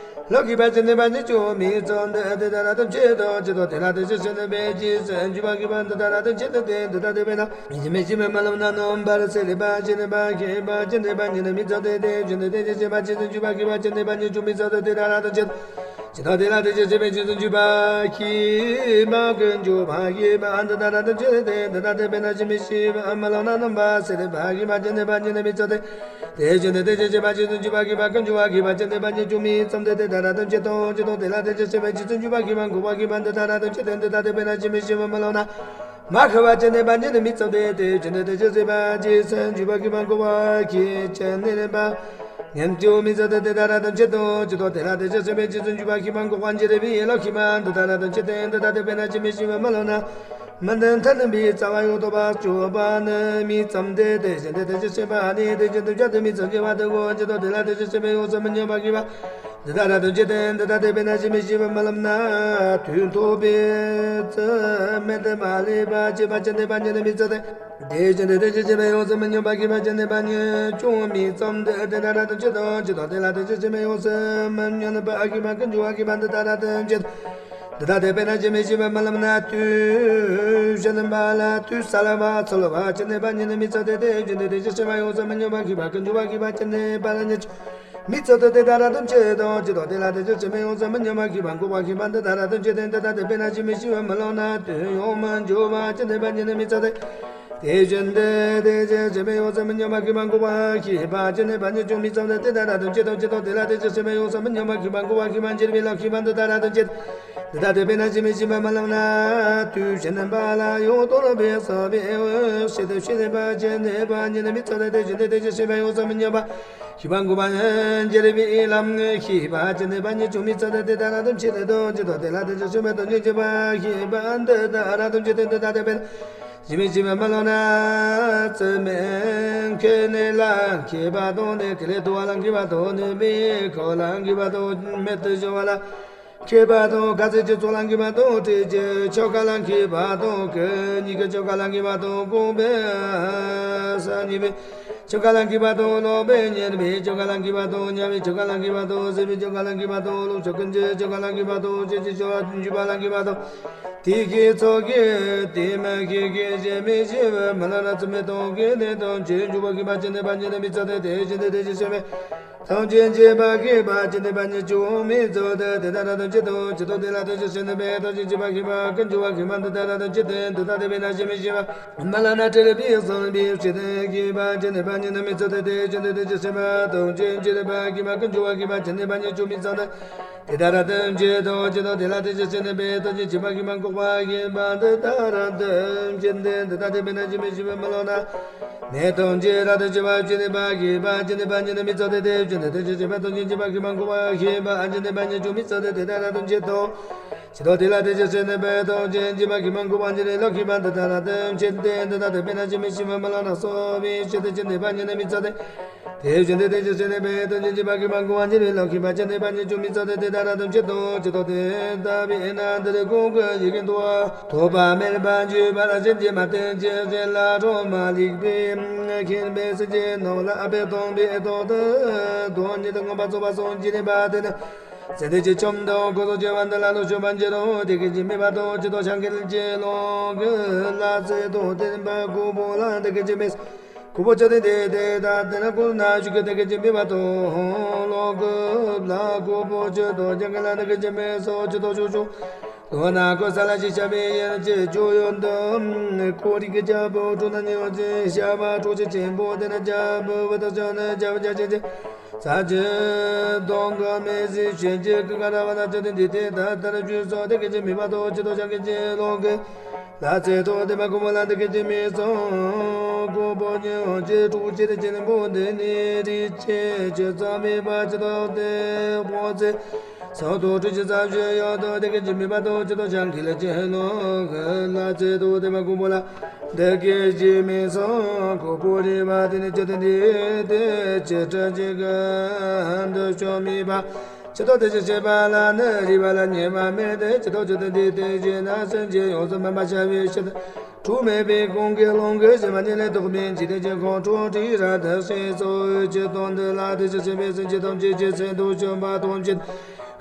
ལོག་ཤེས་པ་ཇི་ནས་པ་ཉིད་ཅུང་མི་ཚོགས་ཏེ་དེ་ལྟར་དུ་ཇི་ལྟར་ཇི་ལྟར་དེ་ལ་དེ་བཞིན་གཤེགས་ནས་པའི་ཇི་ཙམ་འབྱུང་བ་ཤེས་པ་འདི་ལྟར་དུ་ཇི་ལྟར་དེ་འདི་ལྟར་དེ་དཔེར་ན་ཇི་མི་ཤེས་པ་མ་ལོ་ན། རྣམ་པར་སེལ་བ་ཇི་ནས་པ་ཤེས་པ་ཇི་ནས་པ་ཉིད་མི་ཚོགས་ཏེ་དེ་བཞིན་དུ་དེ་བཞིན་གཤེགས་པ་ཇི་ཙམ་འབྱུང་བ་ཤེས་པ་ཇི་ནས་པ་ཉིད་ཅུང་མི་ཚོགས་ཏེ་དེ་ལྟར་དུ་ཇི་ལྟར། ཇི་ལྟར་དེ་ལ་དེ་བཞིན་གཤེགས་པའི་རྗེས་སུ་འཇུག་པ་ཤེས་པ་ཀུན་འབྱུང་བ་ཤེས་པ་འདི་ལྟར་རབ་ཏུ་འབྱེད་དེ། འདི་ལྟ་སྟེ་དཔེར་ན་ཞིང་མི་ཤེས་པ་མ་ལོག་ན་རྣམ་པར་སེལ་བ་ཤེས་པ་ཅན་ནི་བ་ཉིད་ནི་མི་ཚོགས་ཏེ། དེ་བཞིན་དུ་དེ་བཞིན་གཤེགས་པའི་རྗེས་སུ་འཇུག་པ་ཤེས་པ་ཀུན་འབྱུང་བ་ཤེས་པ་ཅན་ནི་བ་ཉིད་ཀྱང་མི་ཚོགས་ཏེ། དེ་ལྟར་རབ་ཏུ་འབྱེད་དོ། ཇི་ལྟར་དེ་ལ་དེ་བཞིན་གཤེགས་པའི་རྗེས་སུ་འཇུག་པ་ཤེས་པ་འགོག་པ་ཤེས་པ་འདི་ལྟར་རབ་ཏུ་འབྱེད་དེ། འདི་ལྟ་སྟེ་དཔེར་ན་ཞིང་མི་ཤེས་པ་མ་ལོག་ན་མ་ཤེས་པ་ཅན་ནི་བ་ཉིད་ནི་མི་ཚོགས་ཏེ། དེ་བཞིན་དུ་དེ་བཞིན་གཤེགས་པའི་རྗེས་སུ་འཇུག་པ་ཤེས་པ་འགོག་པ་ཤེས་པ་ཅན་ནི་བ་ཉིད་ཀྱང་མི་ཚོགས་ཏེ། དེ་ལྟར་རབ་ཏུ་འབྱེད་དོ། ཇི་ལྟར་དེ་ལ་དེ་བཞིན་གཤེགས་པའི་རྗེས་སུ་འཇུག་པ་ཤེས་པ་འགོག་པ་འབྱེད་པའི་ལམ་ཤེས་པ་འདི་ལྟར་རབ་ཏུ་འབྱེད་དེ། འདི་ལྟ་སྟེ་དཔེར་ན་ཞིང་མི་ཤེས་པ་མ་ལོག་ན་མི་མཐུན་མཐའ་རྣམ་པའི་རྩ་བ་ཡང་དག་པར་གཅོད་པ་ནི་མི་ཚོགས་ཏེ། དེ་བཞིན་དུ་དེ་བཞིན་གཤེགས་པ་ནི་དེ་བཞིན་དུ་བྱ་སྟེ་མི་ཚོགས་པར་འགྱུར་བ་དེའོ། ཇི་ལྟར་དེ་ལ་དེ་བཞིན་གཤེགས་པའི་ཡོངས་སུ་མི་ཉམས་པ་ཤེས་པ་འདི་ལྟར་རབ་ཏུ་འབྱེད་དེ། འདི་ལྟ་སྟེ་དཔེར་ན་ཞིང་མི་ཤེས་པ་མ་ལོག་ན་དུས་ཐོབ་པའི་ཚེ་མི་མཐུན་མ་ལུས་པ་སྐྱེས་པ་ཅན་ནི་བ་ཉིད་ནི་མི་ཚོགས་ཏེ། དེ་བཞིན་དུ་དེ་བཞིན་གཤེགས་པའི་ཡོངས་སུ་མི་ཉམས་པ་ཤེས་པ་ཅན་ནི་བ་ཉིད་ཀྱང་མི་ཚོགས་ཏེ། དེ་ལྟར་རབ་ཏུ་འབྱེད་དོ། ཇི་ལྟར་དེ་ལ་དེ་བཞིན་གཤེགས་པའི་ཡོངས་སུ་མི་ཉམས་པ་ཤེས་པ་ཀུན་འབྱུང་བ་ཤེས་པ་འདི་ལྟར་རབ་ཏུ་འབྱེད་དེ། འདི་ལྟ་སྟེ་དཔེར་ན་ཞིང་མི་ཤེས་པ་མ་ལོག་ན་དུས་བཞིན་པ་ལ་དུས་གསལ་བར་ཚོལ་བ་ཅན་ནི་བ་ཉིད་ནི་མི་ཚོགས་ཏེ། དེ་བཞིན་དུ་དེ་བཞིན་གཤེགས་པའི་ཡོངས་སུ་མི་ཉམས་པ་ཤེས་པ་ཀུན་འབྱུང་བ་ཤེས་པ་ཅན་ནི་བ་ཉིད་མི་ཚོགས་ཏེ། དེ་ལྟར་རབ་ཏུ་འབྱེད་དོ། ཇི་ལྟར་དེ་ལ་དེ་བཞིན་གཤེགས་པའི་ཡོངས་སུ་མི་ཉམས་པ་ཤེས་པ་འགོག་པ་ཤེས་པ་འདི་ལྟར་རབ་ཏུ་འབྱེད་དེ། འདི་ལྟ་སྟེ་དཔེར་ན་ཞིང་མི་ཤེས་པ་མ་ལོག་ན་དུས་ཡོངས་སུ་འགྱུར་བ་ཅན་ནི་བ་ཉིད་ནི་མི་ཚོགས་ཏེ། དེ་བཞིན་དུ་དེ་བཞིན་གཤེགས་པའི་ཡོངས་སུ་མི་ཉམས་པ་ཤེས་པ་འགོག་པ་ཤེས་པ་ཅན་ནི་བ་ཉིད་ཀྱང་མི་ཚོགས་ཏེ། དེ་ལྟར་རབ་ཏུ་འབྱེད་དོ། ཇི་ལྟར་དེ་ལ་དེ་བཞིན་གཤེགས་པའི་ཡོངས་སུ་མི་ཉམས་པ་ཤེས་པ་འགོག་པ་ཤེས་པ་འབྱེད་པའི་ལམ་ཤེས་པ་འདི་ལྟར་རབ་ཏུ་འབྱེད་དེ། འདི་ལྟ་སྟེ་དཔེར་ན་ཞིང་མི་ཤེས་པ་མ་ལོག་ན་དུས་བཞིན་པ་ལ་ཡང་དོགས་པས་གསོད་པའི་ཕྱིར་དུ་ཤེས་པ་ཅན་ནི་བ་ཉིད་ནི་མི་ཚོགས་ཏེ། དེ་བཞིན་དུ་དེ་བཞིན་གཤེགས་པའི་ཡོངས་སུ་མི་ཉམས་པ་ཤེས་པ་འགོག་པ་འབྱེད་པའི་ལམ་ཤེས་པ་ཅན་ནི་བ་ཉིད་ཀྱང་མི་ཚོགས་ཏེ། དེ་ལྟར་རབ་ཏུ་འབྱེད་དོ། ཇི་ལྟར་དེ་ལ་དེ་བཞིན་གཤེགས་པའི་སྟོབས་ཀྱིས་འཇིགས་པ་ཤེས་པ་འདི་ལྟར་རབ་ཏུ་འབྱེད་དེ། འདི་ལྟ་སྟེ་དཔེར་ན་ཞིང་མི་ཤེས་པ་མ་ལོག་ན་རྩི་མེད་མཁན་ནི་ལ་མཁས་པ་དང་། ནི་ཁ་ལས་དུ་བ་ལ་མཁས་པ་དང་། ནི་མེ་ཁོག་ལ་མཁས་པ་དང་། རྨད་དུ་བྱུང་བ་ལ་མཁས་པ་དང་། ཁ་ཟས་ཀྱི་ཚོགས་ལ་མཁས་པ་དང་། དྲི་ཆུའི་ཆོ་ག་ལ་མཁས་པ་དང་། གད་སྙིགས་ཀྱི་ཆོ་ག་ལ་མཁས་པ་དང་། གོམས་པས་ས་མཉེ་བའི་ཆོ་ག་ལ་མཁས་པ་དང་། ལོག་པའི་ཉེས་པའི་ཆོ་ག་ལ་མཁས་པ་དང་། དམྱལ་བའི་ཆོ་ག་ལ་མཁས་པ་དང་། སྲིད་པའི་ཆོ་ག་ལ་མཁས་པ་དང་། རླུང་ཤུགས་ཀུན་གྱི་ཆོ་ག་ལ་མཁས་པ་དང་། ཆོས་ཀྱི་ཆོ་ག་འཇུག་པ་ལ་མཁས་པ་དང་། དེ་སྐད་ཚོགས་ཀྱིས་དེ་མི་ཤེས་ཀྱི་ཞིང་མི་ཤེས་པ་མ་ལོག་ན་རྩི་མེད་དང་། མཁན་ནི་སྟོབས་ཀྱིས་འཇིགས་པ་ཤེས་པ་ཅན་ནི་བ་ཉིད་ནི་མི་ཚོགས་ཏེ། དེ་བཞིན་དུ་དེ་བཞིན་གཤེགས་པའི་ཐམས་ཅད་འཇིགས་པ་ཤེས་པ་ཅན་ནི་བ་ཉིད་ཀྱང་མི་ཚོགས་ཏེ། དེ་ལྟར་རབ་ཏུ་འབྱེད་དོ། ཇི་ལྟར་དེ་ལ་དེ་བཞིན་གཤེགས་པའི་ཐམས་ཅད་འཇིགས་པ་ཤེས་པ་ཀུན་འབྱུང་བ་ཤེས་པ་འདི་ལྟར་རབ་ཏུ་འབྱེད་དེ། འདི་ལྟ་སྟེ་དཔེར་ན་ཞིང་མི་ཤེས་པ་མ་ལོག་ན་བྲལ་བའི་ཟིལ་པའི་ཕྱིར་དུ་ཤེས་པ་ཅན་ནི་བ་ཉིད་ནི་མི་ཚོགས་ཏེ། དེ་བཞིན་དུ་དེ་བཞིན་གཤེགས་པའི་ཐམས་ཅད་འཇིགས་པ་ཤེས་པ་ཀུན་འབྱུང་བ་ཤེས་པ་ཅན་ནི་བ་ཉིད་ཀྱང་མི་ཚོགས་ཏེ། དེ་ལྟར་རབ་ཏུ་འབྱེད་དོ། ཇི་ལྟར་དེ་ལ་དེ་བཞིན་གཤེགས་པའི་ཐམས་ཅད་འཇིགས་པ་ཤེས་པ་འགོག་པ་ཤེས་པ་འདི་ལྟར་རབ་ཏུ་འབྱེད་དེ། འདི་ལྟ་སྟེ་དཔེར་ན་ཞིང་མི་ཤེས་པ་མ་ལོག་ན་མེ་ཐམས་ཅད་རབ་ཏུ་ཞི་བར་བྱེད་པ་ཤེས་པ་ཅན་ནི་བ་ཉིད་ནི་མི་ཚོགས་ཏེ། དེ་བཞིན་དུ་དེ་བཞིན་གཤེགས་པའི་ཐམས་ཅད་འཇིགས་པ་ཤེས་པ་འགོག་པ་ཤེས་པ་ཅན་ནི་བ་ཉིད་ཀྱང་མི་ཚོགས་ཏེ། དེ་ལྟར་རབ་ཏུ་འབྱེད་དོ། ཇི་ལྟར་དེ་ལ་དེ་བཞིན་གཤེགས་པའི་ཐམས་ཅད་འཇིགས་པ་ཤེས་པ་འགོག་པ་འབྱེད་པའི་ལམ་ཤེས་པ་འདི་ལྟར་རབ་ཏུ་འབྱེད་དེ། འདི་ལྟ་སྟེ་དཔེར་ན་ཞིང་མི་ཤེས་པ་མ་ལོག་ན་གསོད་པའི་ཕྱིར་དུ་ཤེས་ནས་བ་ཉིད་ནི་མི་ཚོགས་ཏེ། དེ་བཞིན་དུ་དེ་བཞིན་གཤེགས་པའི་ཐམས་ཅད་འཇིགས་པ་ཤེས་པ་འགོག་པ་འབྱེད་པའི་ལམ་ཤེས་པ་ཅན་ནི་བ་ཉིད་ཀྱང་མི་ཚོགས་ཏེ། དེ་ལྟར་རབ་ཏུ་འབྱེད་དོ། ཇི་ལྟར་དེ་ལྟ་བས་ན་འདིར་གོང་གི་ཡི་གེ་མདོ་ཐོགས་པ་མེད་པར་བརྗོད་པ་ལ་སེམས་ཅན་མ་བསྟེན་ཅིང་སེམས་ལ་གྲོགས་མ་ལེགས་པས་མཁྱེན་པའི་སེམས་ཅན་རྣམས་ལ་ཨ་པས་སྟོན་པའི་དོན་དུ་དོན་ཉིད་དུ་མངོན་པར་རྫོགས་པར་གསུངས་ཀྱི་ནི་པ། དེ་ནི་ཚེ་འདི་ཕྱི་ཁྱིམ་དང་འཁོར་དང་བཅས་པ་འདི་ལ་ལོངས་སྤྱོད་པར་འགྱུར་རོ། དེ་སྐད་ཅེས་སྨྲས་པ་དང་། ཇི་ལྟར་ཤཱཀྱ་ཐུབ་པའི་ལུང་གིས་ལྷ་ཚེ་དང་ལྡན་པ་གོ་པོ་ལ་དེ་སྐད་ཅེས་སྨྲས། གོ་པོ་ཅི་སྟེ་འདི་དེ་ལྟ་དེ་ན་ཀུན་ན་ཞུགས་ཀྱི་དེ་སྐད་ཅེས་སྨྲས་པ་དང་། ལོངས་སྐུ་ལ་གོ་པོ་ཅི་ལྟར་ཤཱཀྱ་ལ་དེ་སྐད་ཅེས་སྨྲས་སོ། ཇི་ལྟར་ཞུགས་ཤིང་ལོངས་ན་ཀུ་ས་ལ་ཞེས་བྱ་བའི་ཡུལ་གྱི་ཕྱོགས་ཡུལ་དུ། ཁོ་རང་གི་རྒྱལ་པོ་འཁྲུགས་ན་ཉེ་བར་ཅིག་བྱ་བ་འཁྲུགས་ཆེན་པོ་དེ་ན་རྒྱལ་པོ་བུ་དང་ཆུང་ནི་རྒྱལ་པོ་རྒྱལ་ཆེན་གྱི་ས་བཅུ་དང་གང་མེད་ཟིན་བྱེད་ཀྱི་ཀུན་དགའ་ར་བ་ན་ཅི་དང་འདི་དེ་ལྟར་ཞུས་སོ། དེ་སྐད་ཅེས་སྨྲས་པ་དང་། ཇི་ལྟར་ཤཱཀྱ་ལུང་གིས་ལྷ་ཚེ་དང་ལྡན་པ་གོ་པོ་ལ་དེ་སྐད་ཅེས་སྨྲས་སོ། གོ་པོ་ཉོན་ཅིག་འཁྲུགས་ཆེན་པོ་འདི་ནི་རིགས་ཆད་ཅི་ཙམ་མེད་པ་ཇི་ལྟར་དེ་དཔག་ཚད་སོ་དང་དྲུག་ཅུ་རྩ་བཞི་ཡོད་དོ། དེ་སྐད་ཅེས་སྨྲས་པ་དང་། ཇི་ལྟར་ཤཱཀྱ་ལུང་གིས་ལྷ་ཚེ་དང་ལྡན་པ་གོ་པོ་ལ་དེ་སྐད་ཅེས་སྨྲས་སོ། གོ་པོ་རིགས་པ་དེ་ནི་ཇི་ལྟར་འདི་དེ་ཆད་ཅི་ཙམ་གྱི་འདུ་ཤེས་མེད་པ། ཇི་ལྟར་དེ་བཞིན་གཤེགས་པ་ལ་ནི་རིགས་པ་ལ་ཉེས་པ་མེད་དེ། ཇི་ལྟར་ཇི་ལྟར་འདི་དེ་བཞིན་ན་སེམས་ཅན་ཡོངས་སུ་སྨིན་པར་བྱ་བའི་ཕྱིར་དུ། འཁྲུལ་མེད་པའི་གོང་གི་ལུང་གིས་གཞན་མ་ཉིད་ལས་བཟློག་པའི་འཇིག་རྟེན་གྱི་ཁམས་འཁྲུགས་ཁྲོས་རབ་ཏུ་ཞི་སོགས་ཀྱི་དོན་འདི་ལ་དེ་བཞིན་གཤེགས་པའི་སེམས་ཅན་ཐམས་ཅད་ཀྱི་སེམས་དང་བྱུང་བ་ཐམས་ཅད་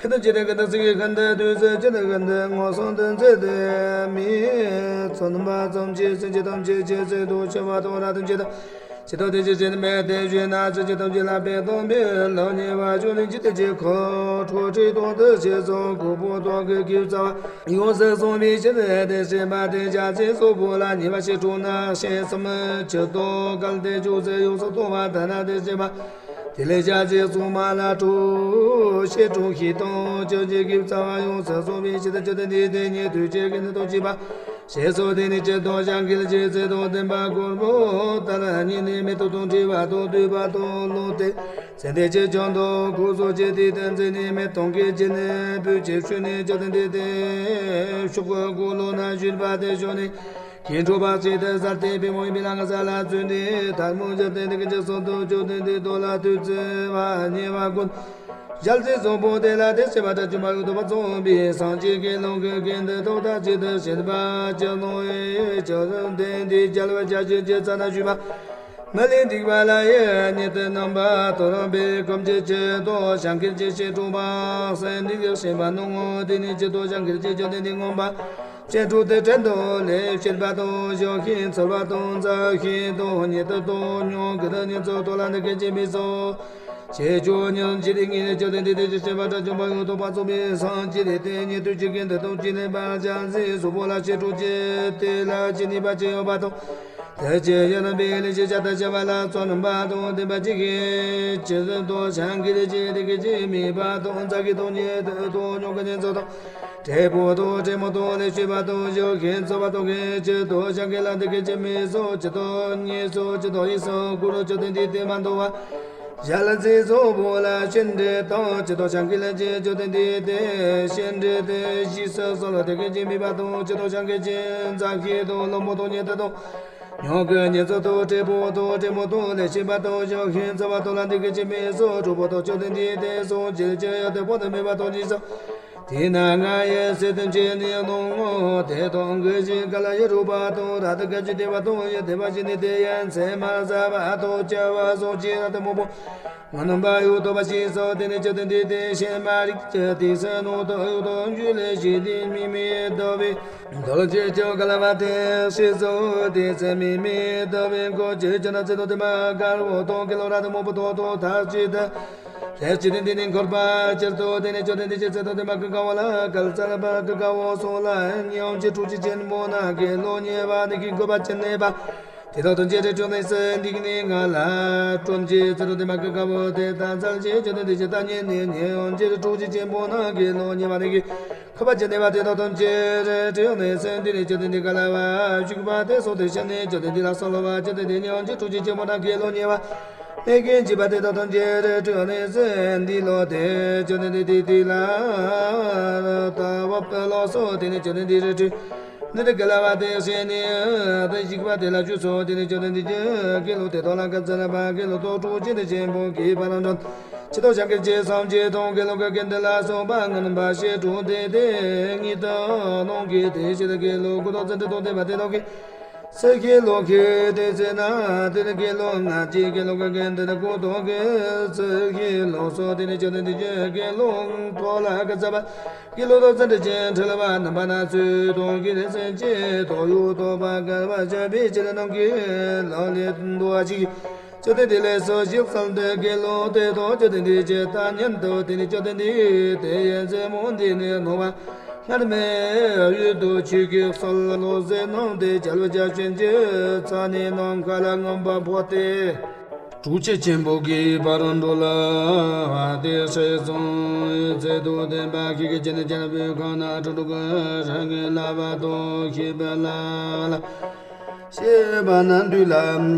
ཀུན་ཏུ་འཇིག་རྟེན་ཀུན་ཏུ་སྲིད་ཀྱི་ཀུན་ཏུ་དུས་སུ་ཅི་ནས་ཀུན་ཏུ་མངོན་སུམ་དུ་མཛད་དེ་མི་མཚོན་པ་ཙམ་གྱིས་སེམས་ཅན་ཐམས་ཅད་ཀྱི་སེམས་དང་བྱུང་བ་དང་རབ་ཏུ་འཇིག་རྟེན་ ཇི་ལྟར་དེ་བཞིན་གཤེགས་པའི་དེ་བཞིན་ན་ཚུལ་གྱི་ཐམས་ཅད་ལ་དཔེ་དང་པོའི་ལེའུ་གཉིས་པ་ཆོས་ནི་ཇི་ལྟར་ཆོས་འཁོར་འཁོར་ཁྲི་སྟོང་དུ་ཞེས་སོགས་གོ་འཕང་ཐོབ་དགོས་ཀྱི་རྩ་བ་ཡོངས་སུ་བཟུང་བའི་ཕྱིར་དེ་བཤད་པ་སྟེ། བྱ་ཚིག་སོགས་པོ་ལ་ཉེས་པ་བཤད་གྲོགས་ན་ཞེས་གསུམ་མི་ཆོས་ཐོག་གལ་ཏེ་ཅུང་ཟད་ཡོངས་སུ་གཏོང་བ་ལྟར་ན་དེ་བཤད་པ། དེ་ལས་བྱ་ཚིག་གཙང་མ་ལ་གྲོགས་བཤད་གྲོགས་ཤིག་དང་ཆོས་ཀྱི་རྩ་བ་ཡོངས་སུ་བཟུང་བའི་ཕྱིར་དེ་ཆོས་དེ་འདི་དེ་ཉན་ཐོས་ཀྱི་དགེ་འདུན་དང་བཅས་པ། ཞེས་སོགས་དེ་ནི་ཇི་ལྟར་བྱ་འགུལ་གྱི་ཚིག་དང་ལྡན་པ་སྐོར་པོ་ལྟར་ཉན་ནས་མེ་ཏོག་དང་བྲིས་པ་དང་བསྡུས་པ་དང་ལོངས་སྤྱོད་ཚེ་འདས་ཀྱི་ཆོས་དང་འཁོར་སོགས་ཀྱི་དུས་དང་མཚན་ནས་མེ་ཏོག་གི་རྒྱན་ནི་སྤོས་ཀྱི་ཆུ་ནི་ཇི་ལྟར་འདི་དེ་ཕྱོགས་ཀུན་ལོ་ན་བཞུགས་པ་དེ་ཞོན་ནས་ཁྱེད་འཕྲོག་པ་ཅིག་ཏུ་གསལ་ཏེ་པུས་མོ་ཡིན་པའི་ལྷ་ང་ས་ལ་བཙུན་ཏེ་ཐལ་མོ་སྦྱར་ཏེ་འདི་སྐད་ཅེས་སོགས་དུ་ཆོས་དེ་འདི་དོ་ལ་དུས་ཚེ་བ་ཉེ་བ་ཀུན། ཞལ་ཟས་བཟང་པོ་དེ་ལ་དེ་བྱེད་པ་དགྲ་བཅོམ་པ་འོད་དམ་པ་ཚངས་པའི་སངས་རྒྱས་ཀྱི་ལུང་གི་རྒྱན་དུ་ཐོག་མཐའ་གཅིག་ཏུ་བྱེད་པ་ཅི་ནོ་ཡེ་ཅོ་དེ་འདི་རྒྱལ་བ་བརྒྱ་བྱིན་གྱི་རྩ་ན་བཞུགས་པ། མི་ལུས་སྡིག་པ་ལ་ཡི་ཉེས་དུ་རྣམ་པ་དོར་བའི་གོམས་ཀྱི་ཆེད་དུ་བྱ་འགུལ་གྱི་བཤད་གྲོགས་པ་སེམས་འདི་གི་བཤད་པ་ནོ། དེ་ནི་ཇི་ལྟར་བྱ་འགུལ་གྱི་ཆོས་དེ་འདི་མངོན་པ། བཤད་གྲོགས་དེ་བྲན་དུ་ལས་བཤད་པ་དང་བཞག་ཤིང་འཚོལ་བ་དང་འཛག་ཤིང་དང་ཉེ་དུ་དང་ཉོན་གི་དུ་ཉེ་ཚོ་དོ་ལ་འདི་སྐད་ཅེས་མི་སོ། ཆེ་ཆུང་ཉོན་ཅི་རིགས་ངེས་ནས་ཆོས་དེ་འདི་དེ་ཅི་བྱེད་པ་དགྲ་བཅོམ་པ་ཡོད་དོ་པ་ཚོགས་པའི་སངས་རྒྱས་ཏེ་ཉེ་དུ་ཅི་གིན་དུ་དང་ཅི་ནས་པ་ཅང་ཟིན་སོ་པོ་ལ་བཤད་གྲོགས་ཀྱི་དེ་ལ་ཅི་ནུས་པ་ཅི་ཡོད་པ་དང་། དེ་ཅི་ཡོད་ན་པའི་ལས་ཅི་བྱ་དང་བྱ་བ་ལ་བརྩོན་པ་དང་ལྡན་པ་ཅི་གིས་ཅི་ཟིན་དང་བྱ་འགུལ་ཅི་རིགས་ཀྱི་མི་པ་དང་འཛག་གི་དང་ཉེ་དུ་དང་ཉོན་གི་ཉེ་ཚོ་དང་། བྲེལ་པོ་དང་བྲེལ་མོ་དང་ལས་བྱེད་པ་དང་བཞག་ཤིང་འཚོལ་བ་དང་གི་ཅི་དང་བྱ་འགུལ་ལ་འདི་སྐད་ཅེས་མི་སོ། ཅི་དང་ཉེ་སོ་ཅི་དང་ཡིན་སོ་ཀུ་རུ་ཅོ་དེ་འདི་དེ་མ་འདོ་བ། ཞལ་ཟས་བཟང་པོ་ལ་སྤྱན་འདྲེན་དང་ཅི་དང་བྱ་འགུལ་ལ་ཅི་ཅོ་དེ་འདི་དེ་སྤྱན་འདྲེན་དེ་ཞིག་སོ་སོ་ལ་འདི་སྐད་ཅེས་མི་པ་དང་ཅི་དང་བྱ་འགུལ་ཅི་འཛག་ཤིང་དང་ལོ་མོ་དང་ཉེ་དུ་དང་། ཉོན་གི་ཉེ་ཚོ་དང་བྲེལ་པོ་དང་བྲེལ་མོ་དང་ལས་བྱེད་པ་དང་བཞག་ཤིང་འཚོལ་བ་དང་ལ་འདི་སྐད་ཅེས་མི་སོ། གྲོགས་པོ་དང་ཅོ་དེ་འདི་དེ་སོང་ཅི་ཅི་ཡོད་དེ་པོ་དང་མི་པ་དང་ཉིད་སོ། དེས་ན་ང་ཡི་སྲས་དམ་ཆོས་ནི་ནོ་ངོ་། དེ་དང་གི་ཞིང་ག་ལ་ཡི་རུ་པ་དང་ར་དུ་ག་ཅི་དེ་བ་དང་ཡི་དེ་བ་ཞིག་ནི་དེ་ཡན་ཚེ་མ་ཟ་བ་དང་བཅའ་བ་སོགས་ཀྱི་ར་དུ་མོ་པོ། ང་རྣམ་པ་ཡུལ་དུ་བ་ཞིག་སོ། དེ་ནི་ཅི་དེ་འདི་དེ་ཤེས་མ་རིག་ཅི་དེ་སེ་ནོ་དུ་ཡུལ་དུ་འཇུ་ལེ་ཞིག་དེ་མི་མི་དུ་བའི་དོ་ལ་ཅི་ཅོ་ག་ལ་བ་དེ་ཤེས་སོ། དེ་སེ་མི་མི་དུ་བའི་གོ་ཅི་ཅི་ན་ཚེ་དོ་དེ་མ་གར་བོ་དོ་གི་ལོ་ར་དུ་མོ་པོ་དོ་དོ་ཐག་ཅི་དུ། ལྷས་ཅི་དེ་འདི་ནི་འཁོར་པ་ཅིར་དུ་དེ་ནི་ཅོ་དེ་འདི་ཅི་ཚེ་དོ་དེ་མ་ཀི་ཀ་བོ་ལ་གལ་ཚར་བ་ཀི་ཀ་བོ་སོང་ལ་ཉི་འོང་ཅི་ཕྲུག་ཅི་ཆེན་མོ་ན་གི་ལོ་ཉེ་བ་ནི་གི་འགོ་པ་ཅི་ནེ་བ། དེ་དག་དོན་བྱེད་རེ་ཅོ་ནི་སེ་འདི་གི་ནི་ང་ལ་སྤྲོན་ཅི་ཚེ་དོ་དེ་མ་ཀི་ཀ་བོ་དེ་ད་ཚར་ཅི་ཅོ་དེ་འདི་ཅི་ད་ཉེ་ནི་ཉི་འོང་ཅི་ཕྲུག་ཅི་ཆེན་མོ་ན་གི་ལོ་ཉེ་བ་ནི་གི། ཁ་བ་ཅི་ནེ་བ་དེ་དག་དོན་བྱེད་རེ་ཅོ་ནི་སེ་འདི་ནི་ཅོ་དེ་འདི་ག་ལ་བ་བཞུགས་པ་དེ་སོ་དེ་ཤ་ནི་ཅོ་དེ་འདི་ལ་སོ་ལོ་བ་ཅོ་དེ་འདི་ཉི་འོང་ཅི་ཕྲུག་ཅི་ཆེན་མོ་ན་གི་ལོ་ཉེ་བ། མེ་གིན་གྱི་བ་དེ་དག་དོན་བྱེད་རེ་ཅོ་ནི་སེ་འདི་ལོ་དེ་ཅོ་དེ་འདི་དེ་དེ་ལ་ད་བ་པ་ལོ་སོ་དེ་ནི་ཅོ་དེ་འདི་རེ་ཅོ། འདི་དེ་ག་ལ་བ་དེ་སེ་ནི་དེ་ཞིག་བ་དེ་ལ་ཅུ་སོ་དེ་ནི་ཅོ་དེ་འདི་ཅི་གི་ལོ་དེ་དོ་ལ་ག་ཚ་ལ་བ་གི་ལོ་དོ་ཀྲུ་ཅི་དེ་ཆེན་པོ་གི་བ་རང་དོན། ཅི་དོ་བྱ་འགུལ་གྱི་སངས་རྒྱས་དང་གི་ལོ་ག་གན་དེ་ལ་སོགས་པ་ངན་པ་བཤད་གྲོགས་དེ་དེ་ཉིད་དུ་ནོང་གི་དེ་ཞེས་གི་ལོ་ཀུ་དོ་ཚན་དེ་དོ་དེ་བ་དེ་དོ་གི། སེ་གི་ལོ་གི་དེ་ཚེ་ན་དེ་ནི་གི་ལོ་ང་ཅི་གི་ལོ་ག་གན་དེ་ནི་ཀུ་དོ་གི་སེ་གི་ལོ་སོ་དེ་ནི་ཅི་དེ་འདི་ཅི་གི་ལོ་དོ་ལ་ག་ཚ་བ། གི་ལོ་དོ་ཚན་དེ་ཅན་ཁྲི་ལ་བ་རྣམ་པ་སྣ་ཚོགས་དང་གི་ནི་སེམས་ཅན་དོ་ཡུ་དོ་པ་གར་བ་བྱ་བའི་ཕྱིར་ནང་གི་ལོ་ལེ་དོ་ཨ་ཅི། ཅོ་དེ་འདི་ལས་སོ་ཞིག་བསམ་དེ་གི་ལོ་དེ་དོ་ཅོ་དེ་འདི་ཅི་ད་ཉན་དོ་དེ་ནི་ཅོ་དེ་འདི་དེ་ཡན་ཟེ་མོ་འདི་ནི་ནོ་བ། སྔར་མེད་ཡུལ་དུ་ཆོས་ཀྱི་སོལ་ལོ་ཟེ་ནང་དེ་རྒྱལ་བ་བརྒྱ་བྱིན་གྱི་ཚ་ནི་ནང་ཁ་ལ་མངོན་པ་འཕོ་སྟེ། དྲུག་ཅུ་ཆེན་པོ་གི་བར་འགྲོ་ལ་དེ་སྲས་སོང་ཚེ་དུ་བདེན་པ་ཁྱི་གི་ཅི་ནི་ཅན་བུའི་ཁང་ན་ཁྲོ་ཁྲོ་གི་རང་གི་ལ་བ་དོ་ཤེས་པ་ལ་ལ། ཤེས་པ་ན་འདུས་ལ་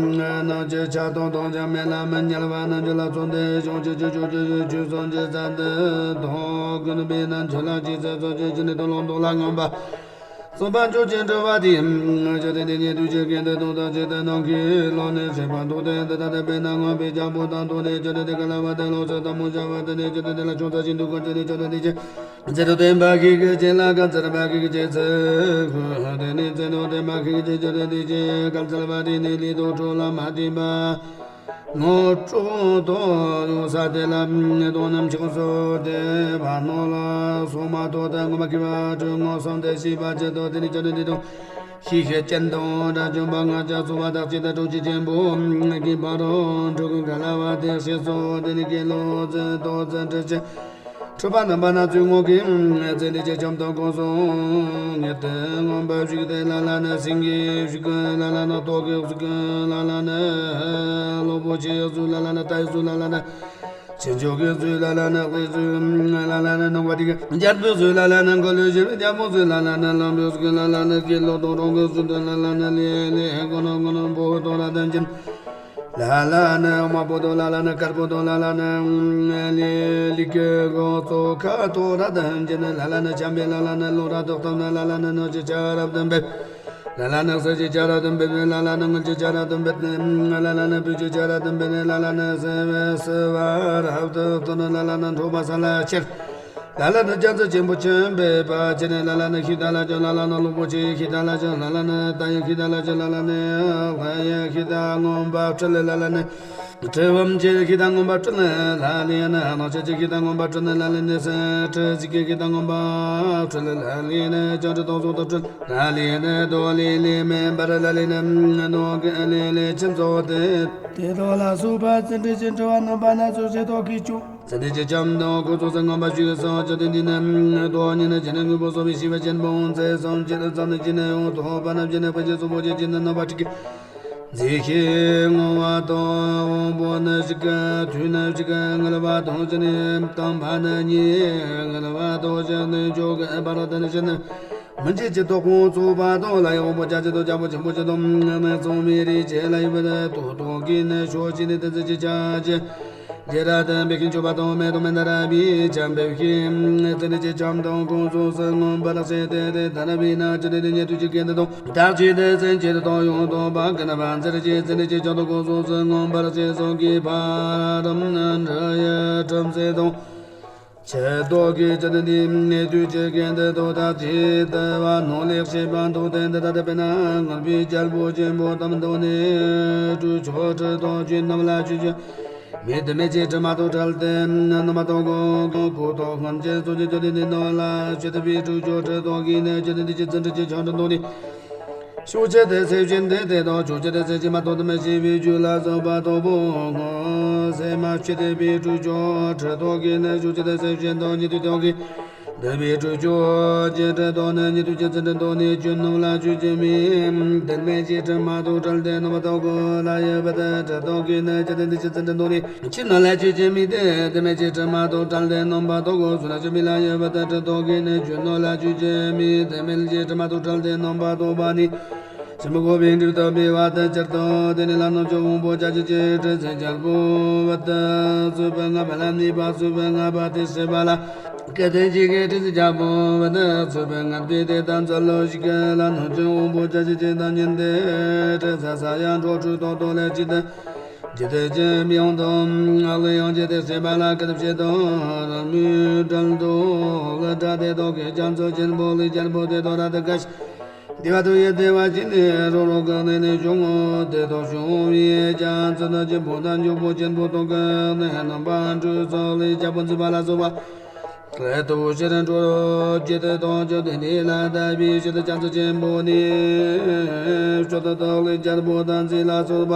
ནང་ཆེ་ཆ་དང་དང་ཅང་མེད་ལ་མི་ཉལ་བ་ན་འཇུ་ལ་ཚོང་དེ་གཞུང་ཆེ་ཆུ་ཆུ་ཆུ་ཆུ་ཆུ་སོང་ཆེ་ཚ་འདི་དང་ཀུན་པའི་ན་འཇུ་ལ་ཅི་ཚེ་སོང་ཆེ་ཅི་ནི་དུ་ལོང་དུ་ལ་ངམ་པ། སོང་པ་འཇུ་ཆེ་འགྲོ་བ་དེ་ཆོས་དེ་འདི་ཉིད་དུ་ཆེ་གན་དེ་དང་དང་ཆེ་དེ་ནང་གི་ལོ་ནས་ཆེ་བ་འདུག་དེ་འདི་ལྟ་དེ་པས་ན་ངམ་པའི་ལྗང་བུ་དང་དུ་ནས་ཆོས་དེ་འདི་ག་ལ་བ་དེ་ལོ་ཚོད་དང་མུ་བྱ་བ་དེ་ནས་ཆོས་དེ་འདི་ལ་ཆུང་ཚ་ཞིང་འདུག་གོ་ཆོས་ནི་ཆོས་དེ་འདི་ཆེ། ཚེ་རུ་བསྟན་པ་གི་གི་ཅན་ལ་ག་ཚར་བ་གི་གི་ཅན་ཚེ་ཁུ་དེ་ནི་ཚེ་རུ་བསྟན་པ་གི་གི་ཅན་ཆོས་དེ་འདི་ཆེ་ག་ཚར་བ་དེ་ནི་ལི་དོ་ཁྲོ་ལ་མ་བསྟན་པ། ངོ་སྤྲོད་དོ་ཡོང་ས་དེ་ལ་དོ་ནམ་ཆགས་སོ་དེ་བ་ནོ་ལ་སོ་མ་དོ་དེ་ངོ་མ་གི་བ་དྲུ་ངོ་སོང་དེ་ཤི་བ་ཅེ་དོ་དེ་ནི་ཆོས་དེ་འདི་དོ། ཤེས་བྱ་ཅན་དང་དགྲ་བཅོམ་པ་ལྔ་བརྒྱ་སོགས་པ་དག་ཅིག་ཏུ་གྲོགས་བྱེད་ཆེན་པོ་གི་ཕ་རོལ་འཁྲུལ་ག་ལ་བ་དེ་ཞེས་སོགས་དེ་ནི་དགེ་སློང་ཚོས་ཏོག་ཙམ་ཁྲིད་ཅིང་། འཁྲུལ་པ་རྣམ་པ་སྣ་ཚོགས་ངོ་གི་ཚེ་འདི་ཕྱི་ཁྱམས་དང་ཁོང་སོང་ངེས་དེ་མངོན་པར་བཞུགས་ཏེ་ལ་ལ་ནི་སེང་གེའི་བཞུགས་ལ་ལ་ནི་ཏོག་གི་བཞུགས་ལ་ལ་ནི་གློ་བུར་ཆེའི་བཞུགས་ལ་ལ་ནི་རྟའི་བཞུགས་ལ་ལ་ནི། ཆེ་མཆོག་གི་གཟུགས་ལ་ལ་ནི་ལྷའི་གཟུགས་ལ་ལ་ནི་ནང་པ་དེ་གི་རྒྱལ་པོའི་གཟུགས་ལ་ལ་ནི་འཁོར་ལོས་སྒྱུར་བའི་རྒྱལ་པོའི་གཟུགས་ལ་ལ་ནི་ལམ་པའི་གཟུགས་ལ་ལ་ནི་དགེ་སློང་དང་གྲོགས་གཟུགས་ལ་ལ་ལ་ནི་ལས་ལས་དགེ་སློང་དགེ་སློང་པོ་དང་ལ་དང་ཅན་ལ་ལ་ནི་དམར་པོ་དང་ལ་ལ་ནི་དཀར་པོ་དང་ལ་ལ་ནི་ལས་ལས་ཀྱི་གོ་ཚོ་ཁ་དོག་ར་དང་ཅན་ལ་ལ་ནི་འཆམ་པའི་ལ་ལ་ནི་ལོ་ར་དོག་ཏམ་ན་ལ་ལ་ནི་ནོར་གྱི་ཆ་རབ་ཏུ་འབེབས། ལ་ལ་ནི་གསེར་གྱི་ཆ་ར་དུ་འབེབས་ནས་ལ་ལ་ནི་དངུལ་གྱི་ཆ་ར་དུ་འབེབས་ནས་ལ་ལ་ནི་སྤོས་ཀྱི་ཆ་ར་དུ་འབེབས་ནས་ལ་ལ་ནི་སེ་བའི་སེ་བ་རབ་ཏུ་སྟོན་ནས་ལ་ལ་ནི་འཕྲོག་པ་ས་ལ་ཁྱེར། ལ་ལ་ནི་རྒྱ་མཚོ་ཆེན་པོ་ཆེན་པོའི་བར་ཁྱེར་ནས་ལ་ལ་ནི་ཤིང་རྟ་ལ་ཅོ་ལ་ལ་ནི་གློ་བུར་ཆེའི་ཤིང་རྟ་ལ་ཅོ་ལ་ལ་ནི་རྟ་ཡི་ཤིང་རྟ་ལ་ཅོ་ལ་ལ་ནི་ལྷ་ཡི་ཤིང་རྟ་མངོན་པར་འཕྲུལ་ལ་ལ་ནི། ཁྲི་བམ་ཆེ་ཤིང་རྟ་མངོན་པར་སྤྲུལ་ལ་ལས་ནི། སྣང་ཆེན་ཆེ་ཤིང་རྟ་མངོན་པར་སྤྲུལ་ལ་ལས་ནི། སེང་ཁྲི་ཟིག་གི་ཤིང་རྟ་མངོན་པར་སྤྲུལ་ལ་ལས་ནི། བྱང་ཁྲི་སྟོང་གསུམ་དུ་སྤྲུལ་ལ་ལས་ནི། རྡོ་ལས་ལས་མེ་འབར་ལ་ལས་ནི། ནོར་གྱི་ལས་ལས་ཁྱིམ་ཚོགས་ཏེ། དེ་དག་ལ་སོགས་པ་ཚུལ་ཁྲིམས་ཀྱི་འཁྲུལ་པ་རྣམ་པ་སྣ་ཚོགས་ཤེས་རྟོགས་ཀྱིས་བཅུག་ཚེ་འདི་ཕྱི་ཁྱམས་དང་ཁོང་ཚོགས་སུ་མངོན་པར་བཞུགས་སོ། ཅི་སྟེ་འདི་ནི་རྡོ་ཉིད་ནི་ཇི་ནི་དངོས་པོ་གསོ་བའི་ཤེས་པ་ཅན་པོ་ཚེ་བསམ་གྱིས་བརྩམས་ནས་ཇི་ནི་ཡང་དོགས་པ་རྣམས་ཀྱིས་ནི་ཕུང་ཤིང་གསུམ་པོ་ཆེ་ཇི་ནི་རྣམ་པར་འཁྲུལ་གྱི། མཛེས་ཤིང་མངར་བ་དང་དབང་པོ་ནི་ཞིག་དུས་ནི་ཞིག་ངལ་བ་དང་ཕྱི་ནས་དང་ཕ་ནི་གཉིས་ངལ་བ་དང་ཕྱི་ནས་མཆོག་གི་ཕ་རོལ་ཏུ་ནི་ཕྱི་ནི་མི་མཇེད་ཀྱི་དོག་ཁོང་ཚོགས་པ་དང་ལ་ཡི་དབང་པོ་རྒྱ་ཆེ་དང་རྒྱལ་པོ་ཆེན་པོ་ཆེ་དང་ནི་ཚང་མའི་རིགས་ཆེ་ལ་ཡི་བ་དང་དོག་གིས་ནི་ཕྱོགས་གཅིག་ནས་དེ་ཚེ་ཅི་ཆ་ཅི། རྗེ་ར་དང་འབད་ཤིང་མཆོད་པ་དང་མེ་དང་མནྡ་ར་བའི་ཆང་འབེབས་ཤིང་ཚེ་འདི་ཕྱི་ཁྱམས་དང་ཁོང་ཚོགས་སུ་མངོན་པར་བྱས་ཏེ་དེ་ལྟར་བས་ན་ཅི་སྟེ་དེ་ཉིད་དུས་ཀྱི་དགེ་འདུན་དང་བདག་བཅས་དེ་སེམས་ཅན་དང་ཡང་དག་པ་ཀུན་ནས་བར་མཛད་ཀྱི་ཚེ་འདི་ཕྱི་ཁྱམས་དང་ཁོང་ཚོགས་སུ་མངོན་པར་བྱས་སོ་གི་ཕ་རམ་ནི་འདྲ་ཡི་ཁྲིམས་སེ་དང་ཆེ་རྟོགས་ཀྱི་ཅི་སྟེ་འདི་ནི་དུས་ཀྱི་དགེ་འདུན་དང་བདག་བཅས་དེ་བ་ནོ་ལེགས་ཤེས་པ་དང་ལྡན་དེ་ལྟ་དེ་བས་ན་ངར་བའི་རྒྱལ་པོ་ཆེན་པོ་དམ་དུ་ནི་སྤྲུལ་ཆོག་ཁྲི་དང་ཆོས་རྣམས་ལ་ཆོས་ཅན། མི་དེ་མེད་ཅེས་དྲི་མ་དང་བྲལ་ཏེ་རྣམ་པ་དང་གོ་གོ་དང་སྔོན་ཆད་སོ་ཅི་ཅོ་དེ་འདི་ནང་ལ་ཆོས་དེ་བའི་སྤྲུལ་ཆོག་ཁྲི་དང་གིས་ནི་ཆོས་དེ་འདི་ཅི་ཙི་འདྲི་ཅི་ཆང་འདྲི་འདོགས་ནི། ཤོག་ཆེ་དེ་སེ་བཞིན་དེ་དེ་དང་ཆོག་ཆེ་དེ་སེ་ཅི་མ་དོ་དེ་མི་ཤེས་པའི་རྒྱུ་ལ་སོགས་པ་དང་པོ་སེ་མ་ཆོས་དེ་བའི་སྤྲུལ་ཆོག་ཁྲི་དང་གིས་ནི་ཤོག་ཆེ་དེ་སེ་བཞིན་དང་ཉི་དུ་དང་གིས། འདི་བའི་སྤྲུལ་ཆོག་ཅེས་ཁྲི་དང་ནི་ཉི་དུ་ཅེས་ཚེ་ཁྲི་དང་ནི་ཆོས་རྣམས་ལ་ཆོས་ཅན་མི། དེ་མེད་ཅེས་དྲི་མ་དང་བྲལ་ཏེ་རྣམ་པ་དག་གོ་ལ་ཡོད་པ་དེ་ཁྲི་དང་གིས་ནི་ཅི་སྟེ་འདི་ཅི་ཚེ་ཁྲི་དང་ནི། ཆོས་རྣམས་ལ་ཆོས་ཅན་མི་དེ་དེ་མེད་ཅེས་དྲི་མ་དང་བྲལ་ཏེ་རྣམ་པ་དག་གོ་སུ་ལ་ཆོས་མི་ལ་ཡོད་པ་དེ་ཁྲི་དང་གིས་ནི་ཆོས་རྣམས་ལ་ཆོས་ཅན་མི། དེ་མེད་ཅེས་དྲི་མ་དང་བྲལ་ཏེ་རྣམ་པ་དག་པ་ནི། ཆེན་པོ་གོ་བའི་འགྲིབ་ཏུ་མི་བ་དེ་ཅར་དང་དེ་ནི་ལ་ནོ་ཅོ་བོང་པོ་ཅ་ཅི་ཅི་ཁྲི་ཚེ་རྒྱལ་པོ་བ་དེ་སུ་པེ་ང་བ་ལ་ནི་པ་སུ་པེ་ང་བ་དེ་སེ་བ་ལ། སྐད་དེ་ཅི་གེ་ཁྲི་ཚེ་རྒྱལ་པོ་བ་དེ་སུ་པེ་ང་བི་དེ་དང་ཚ་ལོ་ཞིག་གེ་ལ་ནོ་ཅོ་བོང་པོ་ཅ་ཅི་ཅི་དང་ཉིན་དེ་ཁྲི་ཚ་ས་ཡང་འགྲོ་ཁྲུ་ཏོ་ཏོ་ལེ་ཅི་དེ། ཇི་དེ་ཅི་མི་ཡོང་དང་ཨ་ལེ་ཡང་ཇི་དེ་སེ་བ་ལ་ཀི་དེ་བྱེད་དང་ར་མི་དྲལ་དུ་ལ་དྲ་དེ་དོ་གེ་རྒྱ་མཚོ་ཆེན་པོ་ལི་རྒྱལ་པོ་དེ་དོ་ར་དེ་ག་ཤི། དེ་བ་དུ་ཡི་དེ་བ་ཅི་ནི་རོ་རོ་ག་ནི་ནི་བྱུང་ངོ་དེ་དོ་བྱུང་བའི་རྒྱ་མཚོ་ནི་ཆེན་པོ་དང་འཇུག་པོ་ཆེན་པོ་དོ་ག་ནི་རྣམ་པ་འཕྲུལ་ཚོགས་ལི་རྒྱལ་པོ་འཛི་བ་ལ་སོགས་པ། ལྷ་དུ་ཕྱིར་འགྲོ་ཇི་ལྟར་དོ་ཅོ་དེ་ནི་ལ་ད་བི་ཤི་ཏུ་རྒྱ་མཚོ་ཆེན་པོ་ནི་ཕྱོགས་དུ་དོ་ལི་རྒྱལ་པོ་དང་འཛི་ལ་སོགས་པ།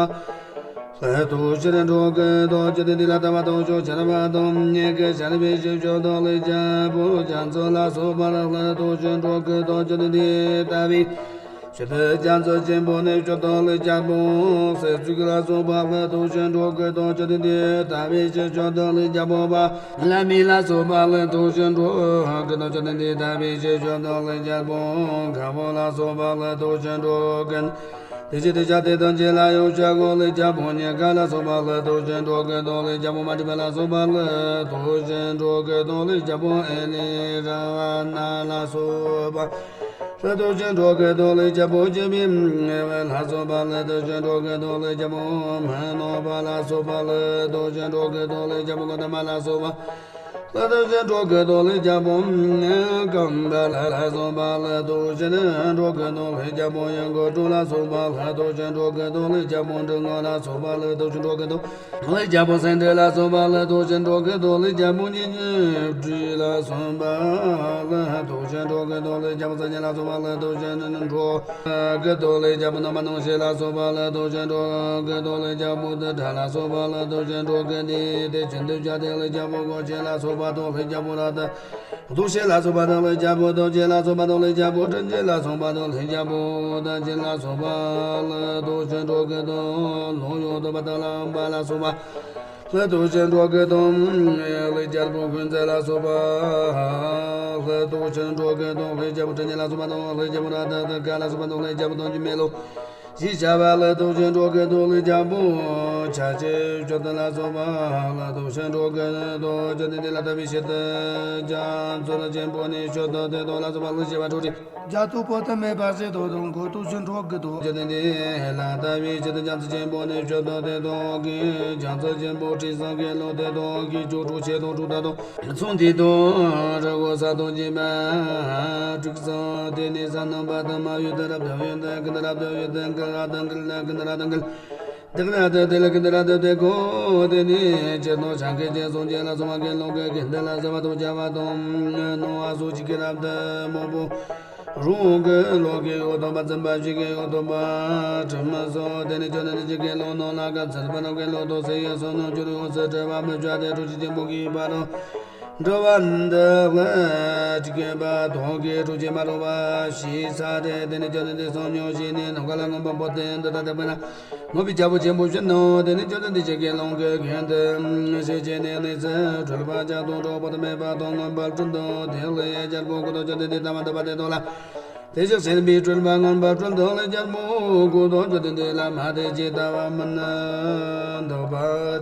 ལྷ་དུ་ཕྱིར་འགྲོ་གི་དོ་ཅོ་དེ་ནི་ལ་ད་བ་དོ་ཅོ་ཆར་བ་དང་ཉེ་གི་ཆར་བི་ཤི་ཕྱོགས་དུ་ལི་རྒྱལ་པོ་རྒྱ་མཚོ་ལ་སོགས་པ་ལྷ་དུ་ཕྱིར་འགྲོ་གི་དོ་ཅོ་དེ་ནི་ད་བི། ཇི་ལྟར་རྒྱ་མཚོ་ཆེན་པོ་ནི་མཆོག་ཏུ་ལེགས་རྒྱལ་པོ་སྲས་བཅུ་གི་ལ་སོགས་པ་ལྷ་དུ་ཕྱིར་འགྲོ་གི་དོ་ཅོ་དེ་འདི་ལྟ་བུའི་ཕྱིར་མཆོག་ཏུ་ལེགས་རྒྱལ་པོ་པ་ལྷ་མི་ལ་སོགས་པ་ལྷ་དུ་ཕྱིར་འགྲོ་གི་དོ་ཅོ་དེ་འདི་ལྟ་བུའི་ཕྱིར་མཆོག་ཏུ་ལེགས་རྒྱལ་པོ་མཁའ་འགྲོ་ལ་སོགས་པ་ལྷ་དུ་ཕྱིར་འགྲོ་གི། དེ་ཕྱིར་དེ་ཅག་དེ་དང་གཅིག་ལ་ཡང་ཤར་སྒོ་ལེགས་རྒྱལ་པོ་ཉེ་ག་ལ་སོགས་པ་ལྷ་དུ་ཕྱིར་འགྲོ་གི་དོ་ལེགས་རྒྱལ་པོ་མ་འདྲིས་པ་ལ་སོགས་པ་ལྷ་དུ་ཕྱིར་འགྲོ་གི་དོ་ལེགས་རྒྱལ་པོ་ཨེ་ལི་ར་ཝ་ན་ལ་སོགས་པ། ལྷ་དུ་ཕྱིར་འགྲོ་གི་དོ་ལེགས་རྒྱལ་པོ་ཆེན་པོའི་ལྷ་སོགས་པ་ལྷ་དུ་ཕྱིར་འགྲོ་གི་དོ་ལེགས་རྒྱལ་པོ་མ་ནོ་པ་ལ་སོགས་པ་ལྷ་དུ་ཕྱིར་འགྲོ་གི་དོ་ལེགས་རྒྱལ་པོ་གོ་ཏ་མ་ལ་སོགས་པ། ལ་དུ་ཞིང་འགྲོ་ཀུན་ཏུ་ལྷུན་རྒྱལ་པོ། རྐང་པ་ལ་སོགས་པ་ལ་དུ་ཞིང་འགྲོ་ཀུན་ཏུ་ལྷུན་རྒྱལ་པོ། ཡང་སྒོ་དྲུག་ལ་སོགས་པ་ལ་དུ་ཞིང་འགྲོ་ཀུན་ཏུ་ལྷུན་རྒྱལ་པོ། འབྲུ་ལྔ་ལ་སོགས་པ་ལ་དུ་ཞིང་འགྲོ་ཀུན་ཏུ་ལྷུན་རྒྱལ་པོ། སེང་འབྲས་ལ་སོགས་པ་ལ་དུ་ཞིང་འགྲོ་ཀུན་ཏུ་ལྷུན་རྒྱལ་པོ། སྙིང་རྗེ་སྤྲིན་ལ་སོགས་པ་ལ་དུ་ཞིང་འགྲོ་ཀུན་ཏུ་ལྷུན་རྒྱལ་པོ། སངས་རྒྱས་ལ་སོགས་པ་ལ་དུ་ཞིང་འགྲོ་ཀུན་ཏུ་ལྷུན་རྒྱལ་པོ། རྣམ་པར་སྣང་མཆེད་ལ་སོགས་པ་ལ་དུ་ཞིང་འགྲོ་ཀུན་ཏུ་ལྷུན་རྒྱལ་པོ། དག་ཕྲ་ལ་སོགས་པ་ལ་དུ་ཞིང་འགྲོ་ཀུན་ཏུ། དེ་བཞིན་དུ་བྱ་དེ་ལྷུན་རྒྱལ་པོ། སྒོ་ཕྱེད་ལ་སོགས་པ་དང་ལྷུན་རྒྱལ་པོ་ལ་དང་། གདུགས་ཕྱེད་ལ་སོགས་པ་དང་ལྷུན་རྒྱལ་པོ། རྡོ་རྗེ་ལ་སོགས་པ་དང་ལྷུན་རྒྱལ་པོ། དྲི་མཆེད་ལ་སོགས་པ་དང་ལྷུན་རྒྱལ་པོ། དར་ཅན་ལ་སོགས་པ་ལ་དུ་ཞིང་འགྲོ་ཀུན་ཏུ། ལྷོ་ཡུལ་སྟོན་པ་དང་ལམ་པ་ལ་སོགས་པ་ལ་དུ་ཞིང་འགྲོ་ཀུན་ཏུ། ལྷུན་རྒྱལ་པོ། ཀུན་མཛེས་ལ་སོགས་པ་ལ་དུ་ཞིང་འགྲོ་ཀུན་ཏུ། ལྷུན་རྒྱལ་པོ། དྲི་མཉེན་ལ་སོགས་པ་དང་ལྷུན་རྒྱལ་པོ། རཀྟ་དང་ག་ལ་སོགས་པ་དང་ལྷུན་རྒྱལ་པོ། དུང་གི་མེ་ལོང་ཞེས་བྱ་བ་ལ་དུ་ཞིང་འགྲོ་ཀུན་ཏུ། ལྷུན་རྒྱལ་པོ། ཆ་བྱད་བཅུ་བདུན་ལ་སོགས་པ་ལ་དུ་ཞིང་འགྲོ་ཀུན་ཏུ། བཅོམ་ལྡན་འདས་ལ་ལྟ་བའི་ཕྱིར་དུ་རྒྱ་མཚོ་ཆེན་པོ་ནས་བྱོན་ཏོ། དེ་དག་ལ་སོགས་པ་ལྷུན་བཞི་པ་ཁྲོ་རྒྱལ་དུ་བོ་དྷི་མེད་པ་ཟེར་དོ་དང་། སྒོ་དྲུག་ཞིང་འགྲོ་ཀུན་ཏུ། བཅོམ་ལྡན་འདས་ལ་ལྟ་བའི་ཕྱིར་དུ་རྒྱ་མཚོ་ཆེན་པོ་ནས་བྱོན་ཏོ། དེ་དག་གིས་རྒྱ་མཚོ་ཆེན་པོ་དྲི་བཟང་གི་ལོ། དེ་དག་གིས་ཆོ་འཕྲུལ་ཆེ་དང་དྲུག་དང་། མཚུངས་ཏེ་དང་རི་བོ་ས་དང་བཅས་པ་དྲུག་གསུངས། དེ་ནས་ས་རྣམ་པ་དང་མ་ཡུལ་དུ་རབ་ཏུ་ཡོད་དང་། ཀུན་ཏུ་རབ་ཏུ་ཡོད་དང་། ཀུན་རབ་ཏུ་ཀུན་ལ་ཀུན་ཏུ་རབ་ཏུ་ཀུན། དེ་ཀུན་རབ་ཏུ་དེ་ལ་ཀུན་ཏུ་རབ་ཏུ་དེ་ཀོ། དེ་ནས་ཇི་ལྟར་འཆང་གི་རྗེ་སངས་རྒྱས་ལ་སོགས་པ་དགེ་སློང་གིས་དེ་ལ་བཟའ་བ་དང་བྱ་བ་དང་གནང་བ་སོགས་ཀྱི་རབ་ཏུ་མང་པོ། རང་གི་ལུགས་ཀྱི་ཡང་དག་པར་འཛིན་པ་བཞི་གི་ཡང་དག་པར་ཁྲིམས་སོགས། དེ་ནས་བཅོམ་ལྡན་འདས་ཀྱིས་དགེ་སློང་རྣམས་ལ་བཀའ་སྩལ་པ། དགེ་སློང་དག་སེམས་ཡོད་སོགས་རྣམས་ཀྱང་ཡོངས་སུ་གྲོལ་བར་མི་བྱ་སྟེ། ཁྲོ་ཆུ་ཆེན་པོ་གི་བར་དུ་འགྲོ་བ་འདི་ལ་ཅི་དགོས་པ་དག་གིས་ཁྲོ་ཆུ་མ་རུངས་པ་ཞེས་བྱ་སྟེ། དེ་ནས་བཅོམ་ལྡན་འདས་སངས་མྱོང་ཞིང་ནི་ནམ་མཁའ་ལ་མངོན་པར་བབས་ཏེ། འདི་ལྟ་སྟེ། དཔེར་ན་མོས་པའི་རྒྱལ་པོ་ཆེན་པོ་བཞིན་ནོ། དེ་ནས་བཅོམ་ལྡན་འདས་ཀྱིས་དགེ་སློང་གི་གན་དུ་ཞེས་བྱས་ནས་གནས་སུ་གྲོལ་བ་བརྒྱ་སྟོང་གྲོགས་པོ་དུ་མས་པ་དང་མངོན་པར་གྲོལ་ཏོ། དེ་ལ་ལྷུན་རྒྱལ་པོ་སྐུ་དང་བཅོམ་ལྡན་འདས་ལྟ་བ་འདི་པ་དེ་དག་ལ། དེ་ཞིག་སེམས་པའི་སྤྲུལ་པ་མངོན་པར་གྲོལ་ཏོ། ལྷུན་རྒྱལ་པོ་སྐུ་དང་བཅོམ་ལྡན་འདས་ལ་མ་དེ་ཇི་ལྟ་བ་མིན་འདུག་པ་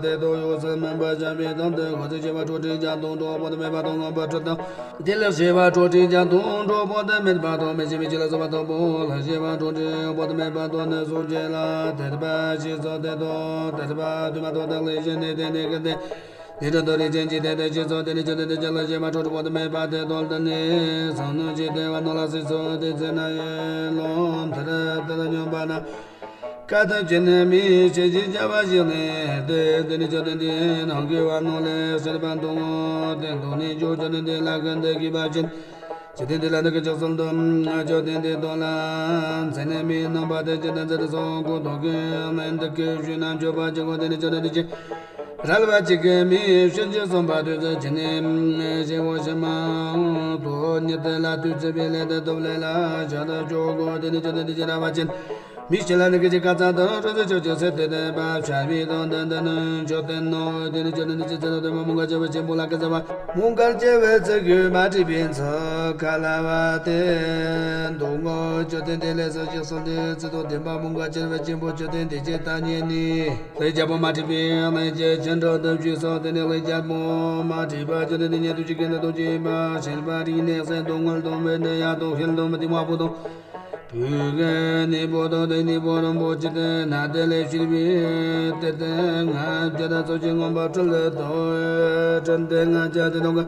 དེ་དག་ཡོངས་སུ་སྨིན་པར་བྱ་བའི་དོན་དུ། འོད་ཟེར་བྱེ་བ་ཁྲོ་ཁྲོ་བརྒྱ་སྟོང་གྲོགས་པོ་དུ་མས་པ་དང་མངོན་པར་གྲོལ་ཏོ། དེ་ལས་བྱེ་བ་ཁྲོ་ཁྲོ་བརྒྱ་སྟོང་གྲོགས་པོ་དུ་མས་པ་དང་མི་ཤིགས་པའི་ཆུ་ལ་སོགས་པ་དང་པོ་ལྷུན་བྱེ་བ་ཁྲོ་ཁྲོ་པོ་དུ་མས་པ་དང་ནི་གཟུགས་ཅན་ལ་དད་པ་ཞིག་སོགས་དེ་དག་དད་པ་དུ་མ་དང་དག་ལས་གཞན་ནི་དེ་ནི་ཀུན་ཏུ་ནི་དྲན་རྟོག་རིན་ཆེན་གྱི་དེ་དག་ཞིག་སོགས། དེ་ནས་བཅོམ་ལྡན་འདས་ཀྱིས་ལྷུན་བྱེ་བ་ཁྲོ་ཁྲོ་པོ་དུ་མས་པ་དེ་དག་དེ་ནི་སངས་རྒྱས་དེ་བ་ནོ་ལ་སོགས་སོ། དེ་ཚེ་ན་ཡི་ལོ་མཐར་ཐུག་སྨྱོན་པ་ན། ག་ཏུ་ཅི་ནས་མི་ཤེས་ཀྱི་བྱ་བ་ཞིག་ནི་སྟེ། དེ་ནས་བཅོམ་ལྡན་འདས་ནམ་མཁའི་བར་སྣང་ལས་གསེར་པ་མཐོང་ངོ་། དེ་མཐོང་ནས་ཀྱང་བཅོམ་ལྡན་འདས་ལ་ཀུན་ཏུ་གུས་པ་ཅན། ཇི་ལྟར་འདི་ལ་འདི་སྐད་ཅེས་གསོལ་ཏོ། བཅོམ་ལྡན་འདས་དེ་དག་ལ་མཚན་ནས་མི་རྣམ་པ་དེ་ཇི་ལྟར་མཛད་དེ་སོ། ཁོ་དེ་དག་གིས་ལན་འདི་སྐད་ཞུས་ན་མཆོད་པར་བགྱི་གོ། དེ་ནས་བཅོམ་ལྡན་འདས་ཀྱིས་རལ་པ་གཅིག་གིས་མི་ཤེས་ཀྱི་བསམ་པ་དུས་སུ་ཇི་ནས་ཤེས་པར་བྱེད་མ། དེ་ཉིད་དེ་ལ་དུས་ཚོད་པའི་ལན་དུ་སྟོབས་ལས་ལ་བྱ་དུ་ཆོག་གོ། དེ་ནས་བཅོམ་ལྡན་འདས་ཀྱིས་རལ་པ་ཅན་མི་ཞིག་ལ་འདི་སྐད་ཅེས་བཀའ་སྩལ་ཏོ། རོ་ཙེ་ཆོས་ཀྱི་ཚེ་དེ་དེ་པ་བྱ་བའི་དོན་དུ་འདི་ནི་མཆོད་རྟེན་ནོ། དེ་ནས་བཅོམ་ལྡན་འདས་ཀྱིས་ཚེ་དང་ལྡན་པ་མོའུ་འགལ་གྱི་བུ་ཆེན་པོ་ལ་བཀའ་སྩལ་པ། མོའུ་འགལ་གྱི་བུ་ཚིག་གིས་མ་བྲིས་པའི་མཚོ་ཁ་ལ་བ་དེ་འདུག་ངོ་། བཅོམ་ལྡན་འདས་ལ་གསོལ་ཞིག་གསོལ་ཏེ། ཚེ་དང་ལྡན་པ་མོའུ་འགལ་གྱི་བུ་ཆེན་པོ་བཅོམ་ལྡན་འདས་ཀྱི་ཐ་སྙད་ནི། ལྷུན་རྒྱལ་པོ་མ་བྲིས་པའི་ལྷན་སྐྱེས་ཆེན་པོ་དུ་བཞུགས་སོ། དེ་ནས་ལྷུན་རྒྱལ་པོ་མ་བྲིས་པ་བཅོམ་ལྡན་འདས་ཉིད་དུ་ཆོས་ཀྱི་ལྷ་དང་བཅས་པ་ཤེས་པ་རིག་ནས་གསེར་དང་དངུལ་དང་བཻ་ཌཱུརྻ་དང་ཤེལ་དང་མུ་ཏིག་དམར་པོ་དང་། བོད་ཀྱི་ནི་བོ་དང་དེ་ནི་བོ་རིན་པོ་ཆེ་དེ་ན་དེ་ལས་བྱུང་བའི་དེ་དེ་ང་བརྒྱ་དང་ཚོགས་ཀྱི་མངོན་པར་གྲོལ་ལ་དོ། དྲན་དེ་ང་བརྒྱ་དེ་དང་གི་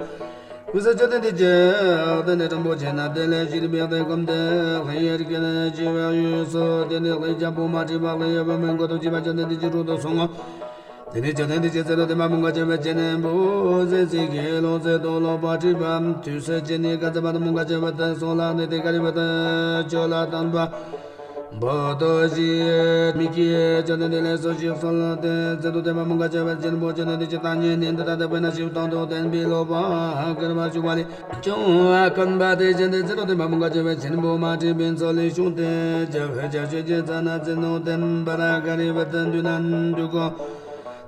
གུས་སུ་བཅོམ་ལྡན་འདས་ཀྱིས་དེ་ནི་རིན་པོ་ཆེ་ན་དེ་ལས་བྱུང་བའི་དེ་ཀུན་དེ་ལྷུན་ཡེ་རིག་གནས་ཀྱི་བ་ཡུལ་སོ། དེ་ནི་ལྷུན་རྒྱལ་པོ་མ་བྲིས་པ་ལྷུན་ཡེ་བ་མིན་གོ་དང་བཅས་པ་བཅོམ་ལྡན་འདས་ཀྱི་དྲུང་དུ་སོང་ངོ་། དེ་ནས་བཅོམ་ལྡན་འདས་ཀྱིས་ཚེ་དང་ལྡན་པ་མོའུ་འགལ་གྱི་བུ་ཆེན་པོ་ཟས་ཟིག་གི་ལོངས་སྤྱོད་དང་ལོག་པར་བྲིས་པ་དུས་སུ་ཅི་ནས་བཀའ་སྩལ་པ་དང་མོའུ་འགལ་གྱི་བུ་དེ་སོང་ལ་ནི་དེ་ག་རེ་བུ་དེ་ཁྱོད་ལ་དམ་པ་འབོད་དོ་ཞེས་མི་སྐྱེ། བཅོམ་ལྡན་འདས་ལ་གསོལ་ཞིག་གསོལ་ཏེ། ཚེ་དང་ལྡན་པ་མོའུ་འགལ་གྱི་བུ་ཆེན་པོ་བཅོམ་ལྡན་འདས་ཀྱི་ཐ་སྙད་ནི་འདི་ལྟ་སྟེ། དཔེར་ན་ཤིང་དང་དུ་ལྡན་པའི་ལོག་པར་སྐྱེ་བར་ཞུགས་པ་ལས་བྱུང་བ་ཀུན་པ་དེ་བཞིན་ཏེ། ཚེ་དང་ལྡན་པ་མོའུ་འགལ་གྱི་བུ་ཆེན་པོ་མ་བྲིས་པའི་མཚོ་ལས་བྱུང་སྟེ། རྒྱ་བོད་རྒྱ་ཆོས་ཀྱི་ཚ་ན་ཚེ་དང་ལྡན་པར་ག་རེ་བུ་དེ་འདུས་ན་འདུས་གོ།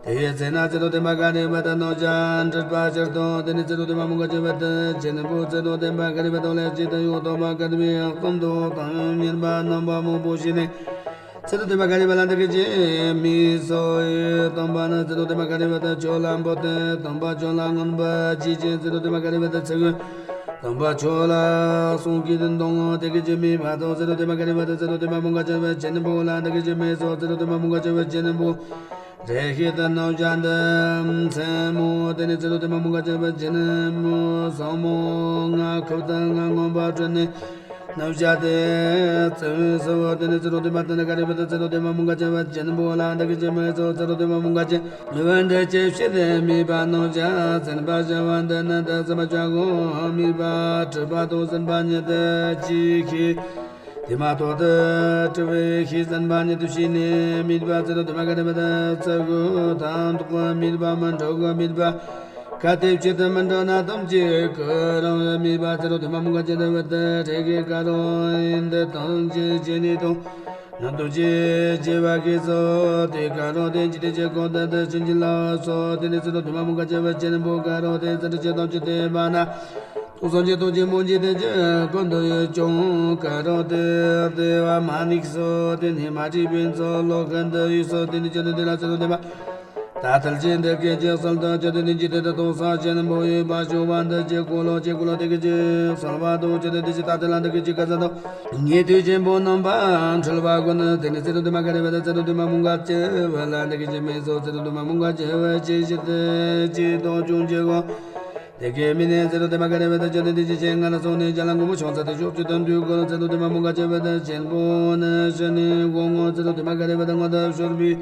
དེའི་ཚེ་ན་ཚེ་དང་ལྡན་པ་ག་རེ་བུ་དེ་ནོར་བཅས་འདྲིས་པ་ཕྱིར་དང་། དེ་ནས་ཚེ་དང་ལྡན་པ་མོའུ་འགལ་གྱི་བུ་དེ་ཆེན་པོ་ཚེ་དང་ལྡན་པ་ག་རེ་བུ་དེ་ལས་ཅི་དང་ཡང་དག་པར་ག་དེ་བའི་གསུམ་དུ་དང་ཉན་པ་རྣམ་པ་མང་པོ་ཞིག་ནི། ཚེ་དང་ལྡན་པ་ག་རེ་བུ་ལ་འདི་སྐད་ཅེས་སྨྲས་སོ། དམ་པ་ནི་ཚེ་དང་ལྡན་པ་ག་རེ་བུ་དེ་ཁྱོད་ལ་འབོད་དེ། དམ་པ་ཁྱོད་ལ་མངོན་པར་བྱས་ཀྱི་ཚེ་དང་ལྡན་པ་ག་རེ་བུ་དེ་ཚིག་གིས་དམ་པ་ཁྱོད་ལ་གསུང་གིས་དེ་འདོང་ངོ་། དེ་སྐད་ཅེས་སྨྲས་པ་དང་། ཚེ་དང་ལྡན་པ་ག་རེ་བུ་དེ་ཚེ་དང་ལྡན་པ་མོའུ་འགལ་གྱི་བུ་ཆེན་པོ་ལ་འདི་སྐད་ཅེས་སྨྲས་སོ། ཚེ་དང་ལྡན་པ་མོའུ་འགལ་གྱི་བུ་ཆེན་པོ། རེ་ཞིག་ཏུ་སྣང་བྱ་འདི་མཚན་མོ། དེ་ནས་ཚེ་རོག་ཏུ་མ་མོ་ག་ཅེ་བ་ཅན་མོ་སོང་མོ་ང་ཁབ་ཏུ་ང་མངོན་པར་བྲོས་ནས། སྣང་བྱ་དེ་ཙི་སོ། དེ་ནས་ཚེ་རོག་ཏུ་མ་ཏན་ག་རེ་བ་ཏུ་ཚེ་རོག་ཏུ་མ་མོ་ག་ཅེ་བ་ཅན་པོ་ལ་འདི་གི་ཅེ་མེ་སོ། ཚེ་རོག་ཏུ་མ་མོ་ག་ཅེ་བ་འདི་ཅེ་ཕྱིར་དམིགས་པ་སྣང་བྱ་ཟིན་པ་བྱ་བ་འདི་ནི་འདི་ཟིན་པ་བྱ་གོ་དམིགས་པ་སྒྲིབ་པ་དང་ཟིན་པ་ཉིད་དུ་ཅི་ཤེས། དེ་མ་ཐོག་ཏུ་སྒྲིབ་པའི་ཤེས་ཟིན་པ་ཉིད་དུ་ཤེས་ནས་དམིགས་པ་ཚེ་རོག་ཏུ་མ་ག་རེ་བ་ཏུ་ཚེ་གོ་དང་ཐོག་དམིགས་པ་མི་འགྲོ་གོ་དམིགས་པ། གལ་ཏེ་ཕྱིར་དུ་མི་འགྲོ་ན་ཐམས་ཅད་ཀུན་རང་བའི་དམིགས་པ་ཚེ་རོག་ཏུ་མ་མོ་ག་ཅེ་བ་ཏུ་རེ་ཞིག་ག་རོ་འདི་དང་ཅི་བྱེད་ནས་དང་ན་དང་ཅི་བྱེད་པ་གིས་སོ། དེ་ག་རོ་དེ་ཇི་སྟེ་ཅི་གོ་ཏ་དེ་ཕྱིན་ཅི་ལ་སོ། དེ་ནས་ཚེ་རོག་ཏུ་མ་མོ་ག་ཅེ་བ་ཅན་པོ་ག་རོ་དེ་ཚེ་འདི་ཅི་དང་ཅི་སྟེ་བ་ན། དུག་སོགས་ཀྱི་དོན་ཅན་མོ་ཇི་སྟེ་ཅི་ཀུན་ཏུ་ཡོད་ཀྱང་ག་རོ་དེ་བདེ་བ་མ་དམིགས་སོ། དེ་ནི་མ་དྲིས་པའི་ཚོགས་ལོག་ཁན་དུ་ཡོད་སོ། དེ་ནི་ཅི་སྟེ་དེ་ལ་ཚེ་རོག་ཏུ་མ། ད་ཐལ་ཅན་འདི་སྐད་ཅེས་གསོལ་ཏོ། ཅི་སྟེ་འདི་ཇི་སྟེ་དེ་དུག་སོགས་ཅན་པོ་ཡོད་པ་ཞུ་བ་འདི་ཅི་གོ་ལོ་ཅི་གོ་ལོ་དེ་སྐད་ཅེས་གསོལ་བ་དང་། ཅི་སྟེ་འདི་ཇི་ད་དེ་ལ་འདི་སྐད་ཅེས་ག་ས་དང་། ཉེ་དུས་ཆེན་པོ་རྣམ་པར་འཁྲུལ་པ་ཀུན། དེ་ནི་ཚེ་རོག་ཏུ་མ་ག་རེ་བ་ཏུ་ཚེ་རོག་ཏུ་མ་མོ་ག་ཅེ་བ་ལ་འདི་སྐད་ཅེས་མེ་སོ། ཚེ་རོག་ཏུ་མ་མོ་ག་ཅེ་བ་ཅི་ཞིག་ཏུ་ཅི་དོ་ཅུང་ཅི་གོ། དེ་སྐད་མི་ནས་ཚེ་རོག་ཏུ་མ་ག་རེ་བ་ཏུ་ཅི་སྟེ་འདི་ཅི་ཆེ་ང་ལ་སོང་ནས་ཅ་ལ་མགོན་པོ་ཤོང་ཚ་དེ་ཤོག་ཅི་དོན་དུས་གོ་ཚེ་རོག་ཏུ་མ་མོ་ག་ཅེ་བ་ཏུ་ཆེན་པོ་ནི་ཤི་ནི་གོ་ངོ་ཚེ་རོག་ཏུ་མ་ག་རེ་བ་ཏུ་ངོ་ད་ཤོར་བའི།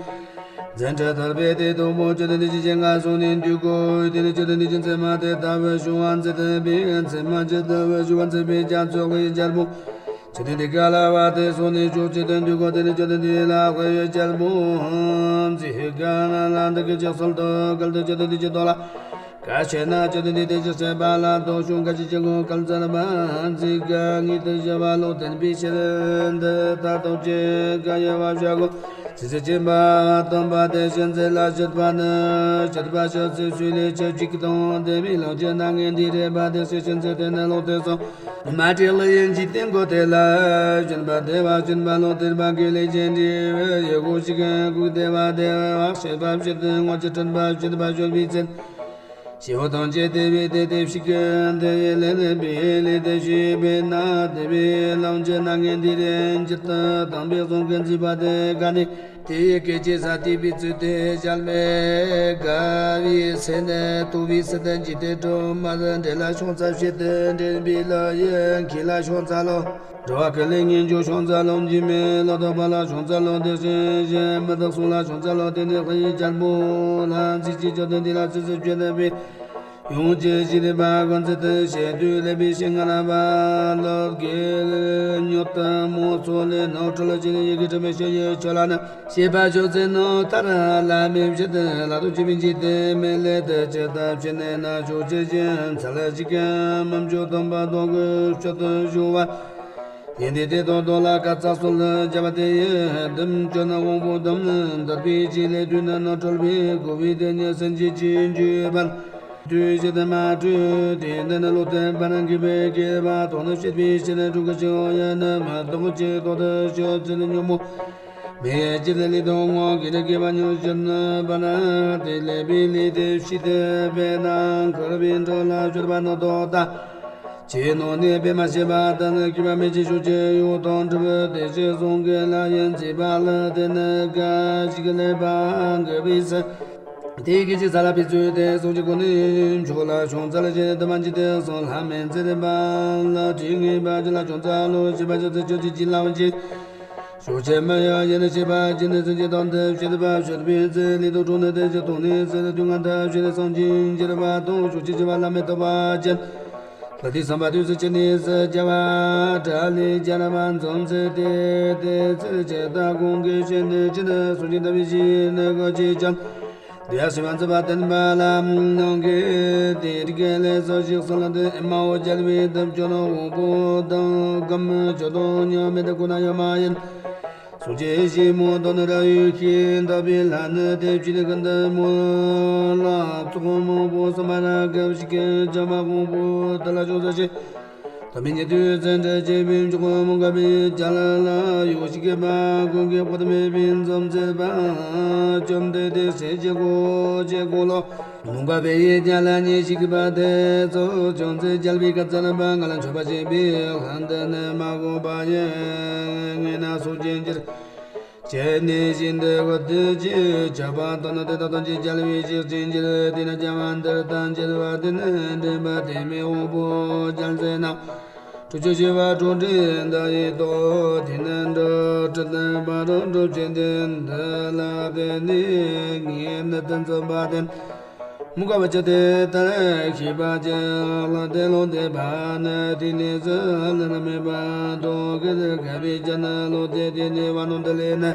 འཛིན་ཁྲ་ཐར་པའི་དེ་དོ་མོ་ཅི་སྟེ་འདི་ཅི་ཆེ་ང་སོང་ནས་དུས་གོ་དེ་ནི་ཅི་སྟེ་འདི་ཅི་མཚན་མ་དེ་ལྟ་བུ་ཞུ་བ་མཛད་པའི་མཚན་མ་ཅི་ལྟ་བུ་ཞུ་བ་མཛད་པའི་རྒྱ་མཚོ་གི་རྒྱལ་པོ། ཅི་སྟེ་འདི་ག་ལ་བ་དེ་སོང་ནས་ཅོག་ཅི་སྟེ་དུས་གོ་དེ་ནི་ཅི་སྟེ་འདི་ལ་དཔེ་ཡོད་རྒྱལ་པོ། འཛི་ག་ན་ལ་འདི་གི་ཅི་གསོལ་ཏོ་གལ་ཏེ་ཅི་སྟེ་འདི་ཅི་དོ་ལ། ག་ཆེ་ན་ཅི་སྟེ་འདི་དེ་ཅི་སེ་བ་ལ་དོ་ཤོང་ག་ཅི་ཅི་གོ་གལ་ཚར་བ་འཛི་ག་ངེས་ཏེ་བྱ་བ་ལོ་བསྟན་པའི་ཕྱིར་འདི་ལྟ་དོ་ཅི་ག་ཡ་བ་བྱ་གོ། ཅི་སེ་ཆེན་པ་སྟོན་པ་དེ་ཤན་ཚེ་ལ་སྤྱད་པ་ནི་སྤྱད་པ་ཤ་ཚེ་ཤུལ་ལས་ཆ་གཅིག་དང་དེ་མི་ལོ་ཅི་ན་ངན་འདི་རེ་བ་དེ་སེ་ཤན་ཚེ་དེ་ནི་ལོ་དེ་སོ། མ་དྲི་ལ་ཡིན་གྱི་སྟེང་གོ་དེ་ལ་ཞེན་པ་དེ་བ་ཞེན་པ་ལོ་དེར་བ་གི་ལས་ཅན་དྲི་བའི་ཡོ་གོ་ཞིག་གུག་དེ་བ་དེ་བ་ཤེས་པ་བྱེད་དུ་ངོ་ཅི་དྲན་པ་བྱེད་པ་བྱོལ་བའི་ཚེ། ཞེ་བོ་དང་བཅས་ཏེ་བས་ཏེ་དེ་ཞིག་གི་འདི་ཡི་ལས་ལས་པའི་ལས་དེ་ཞེས་པས་ན་དེ་བས་ལམ་གྱི་སྣ་ངན་འདི་རེ་འགྱུར་དུ་དང་པའི་གསུང་གི་འཛིན་པ་དེ་ག་ནི་དེ་ཡི་སྐད་ཅེས་ས་དེ་བས་ཚུལ་དེ་བྱ་བའི་དགའ་བའི་སེམས་ནི་དུ་བའི་སེམས་དང་འཇིག་རྟེན་སྒྲོན་མ་འདྲེ་ལ་ཤོང་ཚ་བྱེད་དུ་འདྲེན་པའི་ལ་ཡི་མཁས་ལ་ཤོང་ཚ་ལོ། འགྲོ་བ་ཀུན་ལས་ངེས་འབྱུང་ཤོང་ཚ་ལོ། འཇིགས་མེད་ལོ་ཐོབ་པ་ལ་ཤོང་ཚ་ལོ། དེ་བཞིན་གཞན་མི་བདག་སོགས་ལ་ཤོང་ཚ་ལོ། དེ་ནི་དཔེ་ཡི་རྒྱལ་པོ་ལ་ཚིག་གཅིག་ཅོ་དོན་འདི་ལ་ཚིག་ཚིག་བརྗོད་ནས་པའི་ཡོངས་ཀྱི་ཞི་བདེ་བ་ཀུན་ཚེ་དུ་ཞེ་དུས་ལེགས་པའི་ཞིང་ང་ལ་བ་ལོ་དགེ་ཉོ་ཏ་མོ་ཚོ་ལས་ནོ་ཁྲོ་ལ་ཅི་ནི་ཡི་གེ་དྲི་མེད་ཞེ་ཡི་ཆོ་ལ་ནི། ཤེས་པ་ཆོས་ཚེ་ནོ་ཐར་ལ་མེད་བཞི་དུ་ལ་དུ་ཅི་མིན་ཅི་དེ་མེད་ལས་དུ་ཅི་ལྟ་ཕྱི་ནས་ན་ཆོས་ཅི་ཅི་ཚ་ལ་ཅི་གམ་མམ་ཆོས་སྟོན་པ་དོ་གི་ཆོས་དུ་ཞུ་བ། ཡིན་ཏེ་དེ་དོན་དོ་ལ་ཀ་ཙ་སོལ་ལ་བྱ་བ་དེ་ཡི་དམ་ཆོས་ན་དབང་པོ་དམ་ནི་འདར་བའི་ཅི་ལས་དུས་ན་ནོ་གྲོལ་བའི་གོ་བའི་དེ་ཉིད་སེམས་ཀྱི་ཅི་འཇུས་པ། དུས་ཕྱི་དུ་མ་གྲོལ་དེ་འདི་ནི་བློ་བརྟན་པ་ན་གི་བའི་སྐྱེ་བ་དོན་ནི་བྱེད་པའི་ཕྱི་ནས་དྲུག་གི་ཕྱི་ཡོང་ཡང་ནི་མ་གཏོགས་ཅི་ལྟོ་དུ་ཤོད་ཚུལ་ཉོན་མོངས། མེ་ཡི་ལས་ལས་དང་ངོ་གི་ནི་སྐྱེ་བ་ཉོ་ཕྱིར་ནི་པ་ན་དེ་ལས་པའི་ལས་དེ་ཕྱི་དེ་པའི་ནང་འཁོར་བའི་འགྲོ་ལ་སྤྱོད་པ་ནི་དོ་ད། ཅེས་ནོ་ནི་པའི་མ་ཤེས་པ་ད་ནི་སྐྱེ་བ་མེད་ཅེས་ཞུ་ཅེས་ཡོད་དོ་འགྲུབ་དེ་ཅེས་གསུང་གི་ལ་ཡིན་ཅེས་པ་ལ་དེ་ནི་ག་ཞིག་ལས་པ་འགལ་བའི་ཚེ། དེ་གི་ཅི་ས་ལ་པའི་ཚུལ་དེ་གསུང་ཅི་གོ་ནི་མཆོག་ལ་བྱུང་ཚ་ལ་ཅེས་དུ་མ་ཅི་དེ་གསུང་ལྷ་མེད་ཚེ་རིམ་པ་ལ་དྲི་ངེས་པ་ཅི་ལ་བྱུང་ཚ་ལོ་ཞེས་པ་ཅི་ཚེ་ཆོས་ཅི་ཅི་ལ་བ་ཅི། ཞོག་ཆེན་མ་ཡ་ཡེ་ནས་ཤེས་པ་ཅི་ནས་ཚུལ་གྱི་དོན་དུ་བྱེད་པ་བྱེད་པའི་ཚེ་ལས་དུ་གྲོང་ནས་དེ་ཅི་དོན་ནས་ཚེ་ལས་དུས་ང་ད་བྱེད་ནས་སངས་རྒྱས་འགྱུར་བ་དང་ཞོག་ཆེན་བྱེད་པ་ལ་མེ་ཏོག་པ་ཅན། ལ་དེ་བསམ་པ་དུས་སུ་ཅི་ནས་སུ་བྱ་བ་དྲ་ལས་བྱ་ར་བ་འཛོམས་ཚེ་དེ་དེ་ཚེ་ཅི་ད་གོང་གི་ཤེས་ནས་ཅི་ནས་སུ་ཅི་ད་བི་ཞི་ནས་གོ་ཅི་ཅན། དེ་ཡ་སེམས་མ་འཛིན་པ་བསྟན་པ་ལམ་ནང་གི་དེ་རིག་ལས་སོ་ཞིག་སོ་ལ་དེ་ཨེ་མ་འོ་རྒྱལ་བའི་ཐབས་སྐྱོ་ནོ་འོ་པོ་དང་གམ་སྐྱོ་དོ་ཉོ་མེད་དེ་ཁོ་ན་ཡོད་མ་ཡིན། སོ་ཅི་ཞི་མོ་དོ་ནི་ར་ཡུ་ཤི་འདབ་པའི་ལྷ་ནི་དེ་ཕྱི་དེ་ཀུན་ཏུ་མོ་ལ་ཚོགས་མང་པོ་སམ་ར་གབ་ཞིག་གི་བྱ་མ་དགོངས་པོ་དེ་ལ་ཅུང་ཟད་ཞིག་ད་མི་ཉེ་དུས་ཚན་ཁྲ་ཆེ་བའི་མཆོག་མོ་འགའ་བའི་རྒྱ་ལ་ལ་ཡོ་ཞིག་གི་པ་ཀུན་གྱི་དཔག་ཏུ་མེད་པའི་འཛོམས་མཛད་པ་བཅོམ་ལྡན་འདས་སྲས་ཀྱི་གོ་ཆེ་གོ་ལོ། མོ་འགའ་བའི་རྒྱ་ལ་ཉེ་ཞིག་གི་པ་དེ་ཚོ་བཅོམ་མཛད་རྒྱལ་བའི་བཀའ་སྩལ་པ་ང་ལ་མཆོད་པ་བྱེད་པའི་ལྷ་འདི་ནི་མ་གོ་བ་ཡི་ངེས་ན་སོ་སྐྱེ་འགྱུར། བྱས་ནས་ཤིན་ཏུ་བཀུར་སྟི་ཆེ། ཆགས་པ་དང་ནི་དེ་དག་ཐམས་ཅད་བསྐྱལ་བའི་ཕྱིར་ཕྱིན་ཕྱིར། དེས་ན་བསྐྱལ་བ་འདིར་ཐམས་ཅད་པ་དེ་ནི་འདྲེན་པ་དེ་མི་དབང་པོ་རྒྱལ་མཚན་རྣམས། དྲུག་ཅུ་བཞི་པ་འགྲོ་འདྲེན་མདའ་ཡི་ཏོག་དེ་ནི་འགྲོ་དྲི་ལྡན་པ་རུ་འགྲོ་ཕྱིར་འདི་འདི་ལ་བརྟེན་ནས་ངེས་ནི་དོན་བརྩམས་པ་དེ། མུ་ག་བ་ཅ་དེ་ལྟར་ཤེས་པ་ཅན་ལ་དེ་ལོ་དེ་བ་ནི་དེ་ནི་ཟི་ལ་ན་མེད་པ་དོ་གི་ཟི་ག་བི་ཅ་ན་ལོ་དེ་དེ་ནི་བ་ནོ་དེ་ལས་ནི།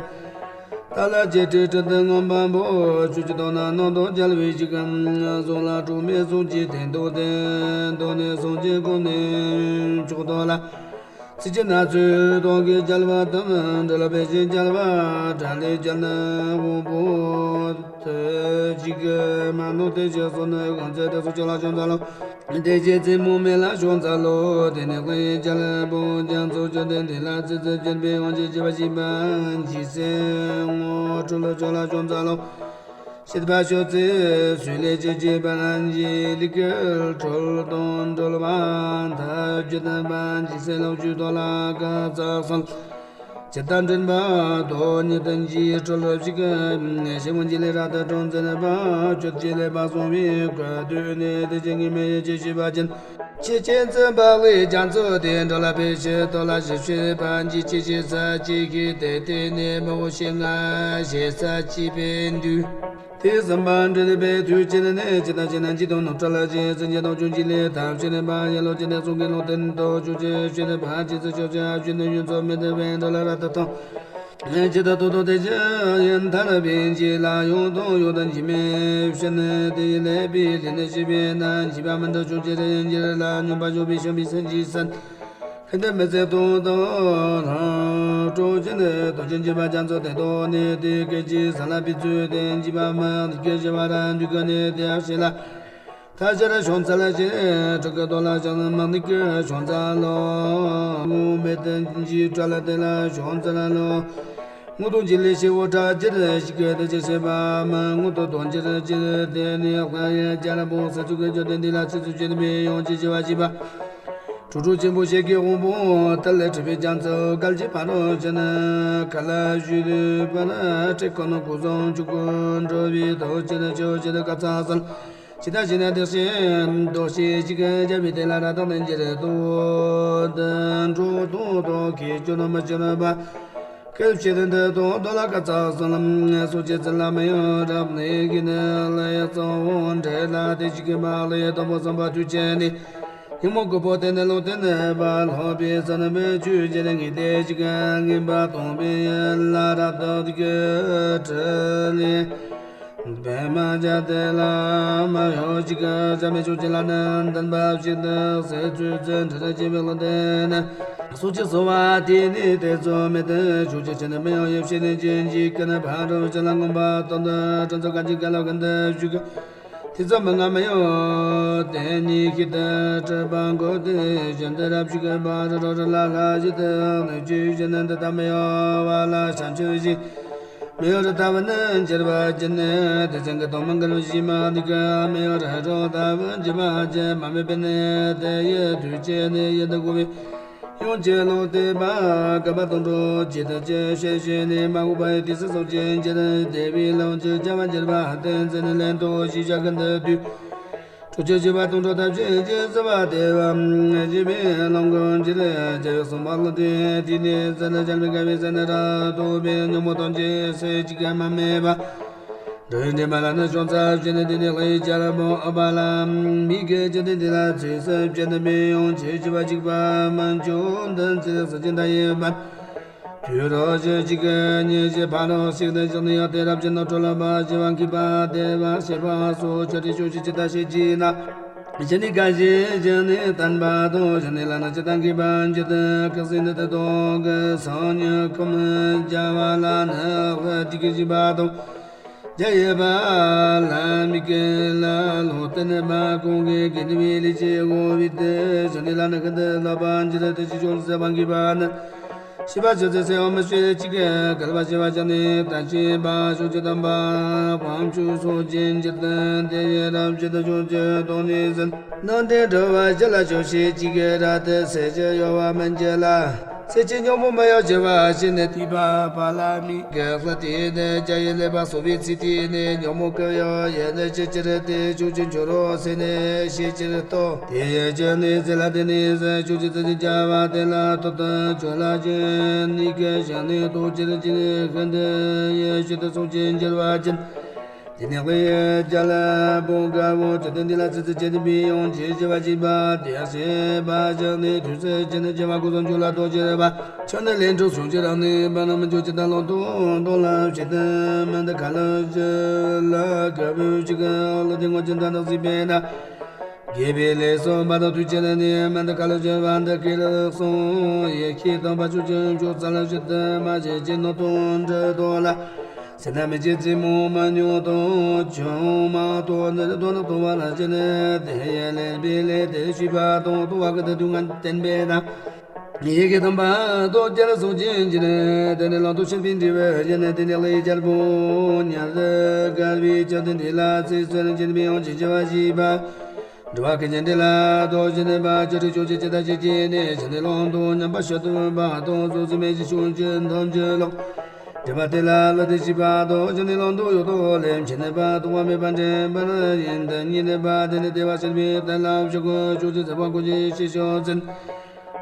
ཏ་ལ་ཅེ་ཏྲི་ཏྲི་ཏི་ངམ་བམ་པོ་ཆུ་ཅི་དོ་ན་ནོ་དོ་རྒྱལ་བའི་ཞིག་གམ་གཟུགས་ལ་གྲོགས་མེད་གཟུགས་ཀྱི་དེ་དོ་དེ་དོ་ནི་གཟུགས་ཀྱི་གོ་ནི་མཆོག་དོ་ལ། ཚིག་གི་ན་ཚོད་དོ་གི་རྒྱལ་བ་དམ་འདྲ་ལ་པེ་ཞིག་རྒྱལ་བ་དྲ་ལས་རྒྱལ་ན་དབང་པོ། དེ་གཅིག་གི་མ་ནོར་དེ་ཞིག་སོ་ནི་གང་ཚེ་དེ་སོ་ཅོ་ལ་ཅོང་ཚ་ལོ། དེ་ཞིག་ཚེ་མོ་མེ་ལ་ཅོང་ཚ་ལོ། དེ་ནི་ལྷའི་རྒྱལ་པོ་རྒྱ་མཚོ་ཅོ་དེ་འདི་ལ་ཚེ་ཚེ་བྱོན་པའི་དབང་ཆེ་བྱེ་བ་ཞིག་པ་འཇིགས་སེ་ངོ་སྤྲོད་ལ་ཅོ་ལ་ཅོང་ཚ་ལོ། ཤེས་པ་ཤོད་ཚེ་སུས་ལས་ཅི་བྱེད་པ་ན་འཇིགས་ལི་ཀིར་གྲོལ་དང་གྲོལ་བ་མཐའ་བརྒྱད་པ་འཇིགས་སེ་ལོག་བཅུ་དོ་ལ་ག་ཚ་སོང་། ཇི་ལྟར་འདྲེན་པ་དོ་ཉིད་དུ་འཇིགས་གྲོལ་ཞིག་ཞིག་མོ་འཇིགས་ལས་ར་ཏི་གྲོང་ཚན་པ་ཁྱོད་ཀྱི་ལས་པ་སོང་བའི་གོ་དུས་ནས་དེ་ཅན་གྱི་མི་ཡི་ཅི་ཤེས་པ་ཅན། ཅི་ཅན་ཙམ་པ་ལས་རྒྱ་མཚོ་དེ་འགྲོ་ལ་པའི་ཕྱིར་དོ་ལ་ཞིབ་ཤེས་པ་འཇིགས་ཅི་ཅི་ས་ཅི་ཁི་དེ་དེ་ནས་མི་འོ་ཞེ་ང་ཞེ་ས་ཅི་པའི་འདུས། དེ་བསམ་པ་འདྲེན་པའི་དུས་ཅི་ནས་ཅི་ལྟ་ཅི་ན་ཅི་དང་ནོར་བྲལ་ལ་ཅི་ཟིན་ཅི་དང་ཅུང་ཅི་ལས་ཐབས་ཅི་ནས་པ་ཡ་ལོ་ཅི་ནས་གསུང་གི་ལོ་དེན་དོ་ཅུང་ཅི་ཅི་ནས་པ་ཅི་ཙི་ཅོ་ཅི་ཨ་ཅི་ནས་ཡུན་ཚོ་མི་དེ་བས་འདྲ་ལ་ར་ཏ་ཐང་། ཅི་ད་དོ་དོ་དེ་ཅི་ཡིན་ཐར་པའི་ཅི་ལ་ཡོང་དང་ཡོད་དང་ཅི་མེད་ཕྱིན་དེ་ཡི་ལས་པའི་ལས་ནི་ཤི་བའི་ན་ཤི་བ་མི་འདྲ་ཅུང་ཅི་རེ་ཡིན་ཅི་རེ་ལ་སྙོམས་པ་འཇོག་པའི་ཤོམ་པའི་སེམས་ཀྱི་སན། ཁེ་འདི་མི་ཚེ་ཐུང་ཐུང་རང་སྤྲོ་ཅན་དོ་ཅན་གྱི་བ་ཅན་ཚོ་དེ་དོ་ནི་དེ་སྐད་ཅི་ས་ལ་པི་ཚུ་དེ་ཅི་བ་མ་ནི་སྐད་ཅི་བ་ར་འདུས་ཀ་ནི་དེ་ཨ་ཤེ་ལ། ཐ་ཤར་ཤོང་ཚ་ལ་ཅི་ཕྲུ་གུ་དོ་ལ་ཅང་མ་ནི་ཀི་ཤོང་ཚ་ལོ། ངུ་མེད་དན་གྱི་བྲ་ལ་དེ་ལ་ཤོང་ཚ་ལ་ལོ། ངུ་དུང་ཅི་ལི་ཤི་བོ་ཏྲ་ཅི་ར་ཤི་ཀ་དེ་ཅི་ཤེས་པ་མ་ངུ་དུ་དོང་ཅི་ར་ཅི་ར་དེ་ནི་ལྷ་ཡ་རྒྱ་ལ་བོ་ས་ཚུ་གི་ཇོ་དན་དི་ལ་ཅི་ཚུ་ཅི་ར་མི་ཡོང་ཅི་ཤེས་པ་ཤེས་པ། ཁྲོ་ཁྲོ་ཆེན་པོ་ཞིག་གི་དབང་པོ་ཏ་ལ་ཁྲི་པའི་རྒྱ་མཚོ་གལ་ཆེ་ཕ་རོ་ཅི་ན་ཁ་ལ་ཞུ་རུ་པ་ན་ཁྲི་ཁོ་ན་ཀུ་ཟོང་ཆུ་ཀུ་འགྲོ་བའི་དོ་ཅི་ན་ཆོ་ཅི་ན་ཀ་ཚ་སལ། ཇི་ལྟར་ཞིག་ན་བདེ་ཞིང་འདོད་ཞིང་ཅི་ག་རྒྱ་མི་དེ་ལ་ར་དང་ནན་གྱི་རེ་དོ་དན་འགྲོ་དོ་དོ་གི་ཅོ་ན་མ་ཅོ་ན་བ། སྐད་ཆེ་དན་དེ་དོ་དོ་ལ་ཀ་ཚ་སོ་ལམ་སོ་ཅི་ཙི་ལ་མ་ཡོ་རབ་ནི་གི་ནི་ལ་ཡ་ཚོ་འོ་འདྲེ་ལ་དེ་ཅི་གི་མ་ལ་ཡ་དོ་པོ་སམ་པ་དུ་ཅན་ནི། ཉིན་མོ་ཀུ་པོ་དེ་ནི་ལོ་དེ་ནི་བ་ལྷོ་པའི་ས་ན་མི་ཆུ་ཅི་ལ་ངི་དེ་ཅི་ག་ངི་བ་དོང་པའི་ལ་རབ་དོ་དི་གི་ཁྲི་ལི། བེ་མ་ཇ་དེ་ལ་མ་ཡོ་ཅི་ག་ཇ་མེ་ཆུ་ཅི་ལ་ནན་དན་བ་ཞིག་ཏུ་སེ་ཚུ་ཙན་ཁྲི་ར་ཅི་བེ་ལོ་དེ་ནི། སུ་ཅི་སོ་བ་དེ་ནི་དེ་ཚོ་མེ་དེ་ཆུ་ཅི་ཆི་ནི་མེ་ཡོ་ཡེ་ཤེ་ནི་ཅན་ཅི་ཀ་ནི་ཕ་རུ་ཅི་ལ་ངོམ་བ་དོ་དི་ཁྲི་ཚོ་ག་ཅི་ག་ལོ་གན་དི་ཞུ་ག་དེ་ཙམ་མི་ང་མི་ཡོ། དེ་ཉིད་ཀྱི་དེ་གྲུབ་པ་འགོད་དེ་བཞིན་དུ་རབ་ཞིག་གི་བར་རོ་རི་ལ་ལྷ་ཞིག་ཏུ་ནུས་ཀྱི་བཞིན་དུ་དམ་ཡོ་བ་ལ་བྱང་ཆུབ་ཞིག་མི་ཡོ་རི་ལྟ་བུ་ནི་འགྱུར་བ་ཅན་ནི་དེ་ཚན་གྱི་དོན་མ་འགལ་བ་ཞིག་མ་འདི་ཀ་མི་ཡོ་རི་རོ་ལྟ་བུ་འགྱུར་བ་ཅན་མ་མེད་པས་ནི་དེ་ཡི་དུས་ཅན་ནི་ཡིན་དུ་དགོས་པའི། ཡོངས་ཀྱི་ལུང་བསྟན་པ་བཀའ་པ་དང་འགྲོགས་ཀྱི་ཐུགས་རྗེ་ཤེས་བཞིན་ནས་མ་འོངས་པའི་དུས་སུ་སོགས་ཀྱི་འགྱུར་བདེ་བའི་ལམ་གྱི་བྱ་བ་འགྱུར་བ་བསྟན་འཛིན་ལན་དུ་ཞིག་བྱ་ཀུན་ཏུ་དུས། ཁྲོ་ཆུ་ཞི་བ་དང་འགྲོགས་ཐབས་ཤེས་ཀྱི་བརྩེ་བ་དེ་བ་ཞི་བའི་ལམ་ཀུན་གྱི་རྒྱལ་བའི་གསུང་བ་ལ་དེ་དེ་ནས་ཟེར་ན་བྱམས་པའི་དགའ་བའི་ཟེར་ན་ར་རྟོག་པའི་ཉོན་མོངས་ཐམས་ཅད་སེལ་གྱི་མ་མེད་པ། འགྲོ་བའི་འདྲེན་པ་ལ་ནི་ཤོང་ཚར་བྱས་ནས་དེ་ནས་ལྷའི་རྒྱལ་པོ་ཨ་པ་ལ་མི་དགེ་བཅུ་དེ་འདི་ལ་ཚེ་ཟད་བྱས་ནས་མི་ཡོང་ཆེ་ཞི་བ་གཅིག་པ་མ་འཇོག་འདི་ཚེ་ཟད་ཀྱི་མཐའ་ཡས་པ། དུས་རོ་ཞེས་གཅིག་གི་ཉིན་ཞེས་ཕ་རོ་ཞིག་ཏུ་བཞག་ནས་ཡང་དེ་རབ་ཀྱི་ནོར་འཁྲུལ་ལ་མ་ཞི་བ་མཁས་པ་དེ་བ་ཞེས་པ་སོགས་ཆོས་དེ་ཆོས་ཀྱི་ཇི་ལྟ་ཞེས་བགྱིས་ན། གཞི་ནས་དགའ་ཞེས་བགྱི་ནས་བསྟན་པ་དང་གཞི་ནས་ལ་ནི་ཇི་ལྟར་མཁས་པ་འཇི་ལྟར་བཀག་ཟིན་ནི་དེ་དག་གི་སང་ཉིན་ཁམས་བརྒྱ་བ་ལ་ནི་དགའ་སྟེ་གི་བཞི་པ་དང་། རྒྱ་ཡས་པ་ལ་མི་དགེ་ལ་ལོག་སྟེ་ནི་མ་གོང་གི་དགེ་འདུན་པའི་ལས་ཀྱི་འོག་བི་དེ་ཞི་ནས་ལ་ནི་ཁ་འདི་ལ་པ་འཇི་ལྟར་དེ་ཅི་ཅོག་ཟེར་བ་མཁས་པ་ནི། ཤེས་པ་ཆུད་ཟོས་སེལ་བ་མི་ཤེས་གཅིག་གི་བསྐལ་པ་ཞི་བ་ཅན་ནི་ད་ཤེས་པ་ཤོག་ཅི་དམ་པ་དབང་ཕྱུག་སོགས་ཀྱི་འཇིག་རྟེན་དེ་ཡི་རབ་ཅི་ད་ཤོག་ཅི་དོན་ནི་ཟིན་ནང་དེ་འགྲོ་བ་ཞི་ལ་ཤོག་ཤེས་གཅིག་གི་ར་དེ་སེ་ཅི་ཡོ་བ་མན་ཅི་ལ། ཚེ་གཅིག་ཉོན་མོངས་མ་ཡལ་བྱེད་པ་ཞིག་ནི། ཐོས་པ་པཱ་ལ་མི་གི་ལྷ་དེ་ནི་རྒྱ་ཡི་ཀླད་པ་གསོ་བའི་ཚུལ་དེ་ནི། ཉོན་མོངས་ཀུན་གཡོ་ཡི་ནི་ཕྱིར་ཕྱིར་ཏེ། ཕྱོགས་བཅུའི་ཆོས་རོ་ཟེར་ནི་ཤེས་ཕྱིར་ལྟོས། དེ་ཡི་ཕྱིར་ནི་ཟེར་ལ་དེ་ནི་ཟེར། ཕྱོགས་བཅུའི་ཚུལ་དུ་རྒྱལ་བ་དེ་ལ་ཐུགས་དང་ཕྱོགས་ལ་ཞེན་ནི་གི་ཞིང་ནི་རྟོགས་ཕྱིར་ཅི་ནི་ཤིན་ཏུ་ཡི་ཤིན་ཏུ་སོགས་ཀྱིས་འགྱུར་བ་ཅན། དེ་ནས་ལྷའི་རྒྱལ་པོ་དཀར་པོ་ཇི་ལྟར་འདི་ལ་ཚིག་རྩུབ་ཅན་དེ་བས་ཡང་ཇི་ཞིག་བ་ཞིག་པ་དེ་ཞེས་པ་ཞིག་ནི་དུས་སུ་ཅི་ནི་བྱེ་བ་ཀུན་སོང་ཆོས་ལ་རྟོག་ཕྱིར་པ། ཆོས་ནི་ལས་འཕྲོ་སོང་ཕྱིར་རང་ནི་པ་རྣམས་ཇོ་ཅི་ད་ལོ་ཏོ་ཏོ་ལ་ཞིག་ཏུ་མི་འདི་ཁ་ལོ་ཞིག་ལ་དཀར་པོའི་ཞིག་ལ་དེ་ངོ་ཅི་ད་ནག་སྲིད་པས་ན། དགེ་བའི་ལས་གསུམ་པ་དང་དུས་ཆེན་ནི་མི་འདི་ཁ་ལོ་ཞིག་པ་འདི་སྐད་ལ་གསུང་ཡེ་ཤེས་དང་པ་ཆོས་ཅན་ཆོས་ཚ་ལ་ཞིག་ཏུ་མ་ཞིག་ཅི་ནོ་ཏོ་འདྲ་ཏོ་ལ། སེར་སྣ་མི་བྱེད་རྩེ་མོ་མ་ཉོ་དང་ཆུང་མ་ཏོ་ནི་རི་དོ་ནི་ཏོ་བ་ལ་ཞེན་ནས་དེ་ཡི་ལས་པའི་ལས་དེ་ཤེས་པ་དང་ཏོ་བ་གི་དེ་དུས་ང་བསྟན་པས་ན། ཡི་གེ་དམ་པ་ཏོ་བརྒྱ་ལ་སོགས་ཀྱིན་གྱིན་དེ་ནི་ལང་དུ་ཤེས་པའི་འབྲས་བུ་ཡིན་དེ་ནི་ལྷའི་རྒྱལ་པོ་ཉ་རི་དཀར་བའི་ཆ་དེ་འདི་ལ་ཚེ་ཚོད་ཀྱིན་པའི་ཡང་ཅི་བྱ་བ་ཞིག་པ། འགྲོ་བ་ཀུན་གྱི་འདི་ལ་ལྟོས་ཤིང་ནི་པ་ཅི་རིགས་ཕྱོགས་ཀྱི་ཇི་ལྟ་ཞིག་ཅི་ནས་ཤིན་ཏུ་ལོང་དུ་ཉམས་པ་ཤ་དུ་བ་དང་ཚོགས་སུ་མེད་ཅིང་ཕྱོགས་ཀྱི་ཐམས་ཅད་ལོག་འདྲེན་པ་དེ་ལ་བློ་གཏད་ཤེས་པ་དང་ཤིན་ཏུ་ལོང་དུ་ཡོད་དོ་ལེམ་ཤིང་ནི་པ་ལྟུང་བ་མེད་པར་འདྲེན་པར་ཡིན་དུ་ཉིད་ནི་པ་དེ་ནི་བདེ་བ་ཆེན་པོའི་དོན་ལ་ཕྱོགས་ཀུན་ཕྱོགས་ཀྱི་ཟབ་པ་ཀུན་གྱི་ཤེས་བྱ་ཅན།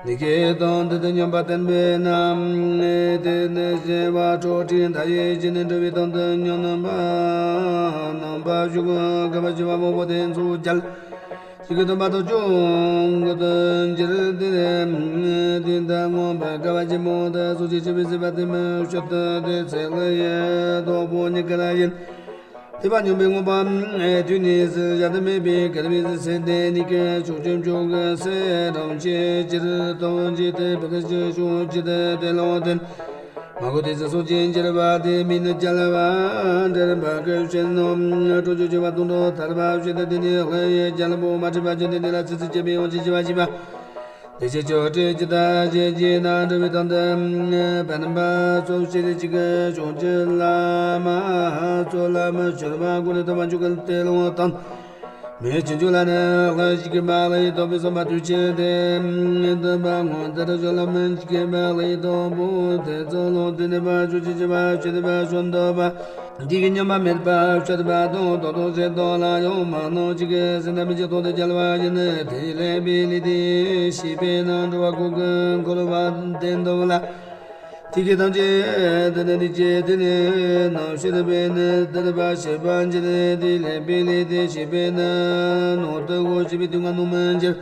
ལས་ཀྱི་དོན་དེ་དུ་སྙོམས་པར་བསྟན་པས་ན། དེ་ནི་བྱེ་བ་ཁྲོ་ཁྲོ་མདའ་ཡིས་བྱས་ནས་འགྲོ་བའི་དོན་དུ་སྙོམས་པ་རྣམ་པ་ཕྱོགས་ཀུན་དགའ་བ་བྱེ་བ་མང་པོ་དེ་ཚོ་རྒྱལ། ཞིག་གི་སྟོན་པ་དང་ཅུང་གི་དོན་གྱུར་ཏེ། དེ་ལྟར་མངོན་པར་དགའ་བ་ཆེན་པོ་དེ་སོགས་ཀྱི་ཆེ་བའི་སྲིད་པ་དེ་མི་ཤོད་དེ་ཚེ་ལ་ཡི་དྭགས་པོ་ཉིད་ཀྱི་ལ་ཡིན། དེ་བ་སྙོམས་པའི་མངོན་པ་དུས་ནི་སུ་བཞག་ཏུ་མེད་པའི་དགའ་བའི་སྲིད་དེ་ནི་ཀྱི་ཕྱོགས་བཅུ་ཕྱོགས་ཀྱི་སྲིད་རང་ཆེ་ཅིར་སྟོན་ཅི་སྟེ་བུ་དེ་ཅི་ཕྱོགས་ཅི་སྟེ་དེ་ལོང་དེ། མ་གོ་དེ་ཚེ་སོགས་ཀྱིས་འགྱུར་བ་དེ་མིན་ནི་རྒྱལ་བ་འདྲེན་པ་ཀུན་ཤེས་ནོ། ཁྲོ་ཆོས་ཆེ་བ་དུང་དུ་ཐར་པ་བྱེད་དེ་དེ་ནི་ལྷ་ཡི་རྒྱལ་པོ་མ་ཁྲིད་པ་ཅན་དེ་ནི་ལ་ཚིག་ཚིག་བྱེད་པའི་ཡོང་ཆེ་ཆེ་བ་ཞིག་པ། དེ་ཕྱིར་ཆོས་ཁྲིད་ཇི་ལྟར་བྱེད་ཀྱི་ན་འགྲོ་བའི་དོན་དུ་བན་པ་ཚོ་ཕྱིར་གཅིག་གི་ཕྱོགས་ཀྱི་བླ་མ་ཚོ་ལ་མི་སྤྱོད་པ་ཀུན་ནས་སྟོན་པ་འཇུག་གི་དེ་ལོང་དང་། མི་ཆེན་ཆུང་ལ་ནི་ལྷ་ཞིག་གི་མ་ལ་ཡི་དོགས་པའི་བསམ་པ་དུས་ཆེན་ཏེ། འདུན་པ་ངོ་མཚར་ཞོ་ལ་མི་ཞིག་གི་མ་ལ་ཡི་དོགས་པོ་དེ་ཚོ་ལོ་དེ་ནི་པ་ཆོས་ཅི་ཅི་པ་ཆོས་དེ་པ་ཆོས་འདོད་པ། འདི་གི་སྙོམས་པ་མེད་པ་ཆོས་དེ་པ་དང་དོགས་དོགས་ཞེ་དོགས་ལ་ཡོང་མ་ནོ་ཅིག་གི་སེམས་ཐག་མི་ཆད་དོགས་དེ་རྒྱལ་བ་ཡིན་ནི་དེ་ལས་པའི་ལས་དེ་ཤེས་པས་ན་འགྲོ་བ་ཀུན་གྱི་འཁོར་བ་བདེན་འདོད་ལ། དེ་སྐད་དང་བཅས་དེ་ནི་འདི་སྐད་དེ་ནི་ནམ་ཤེས་པས་ནི་དེར་པ་ཤེས་པ་འགྱུར་ཏེ་ལེགས་པའི་ལས་དེ་ཤེས་པས་ན་ནོར་དུ་གོ་ཤེས་པའི་དུས་ང་ནོར་མི་འགྱུར།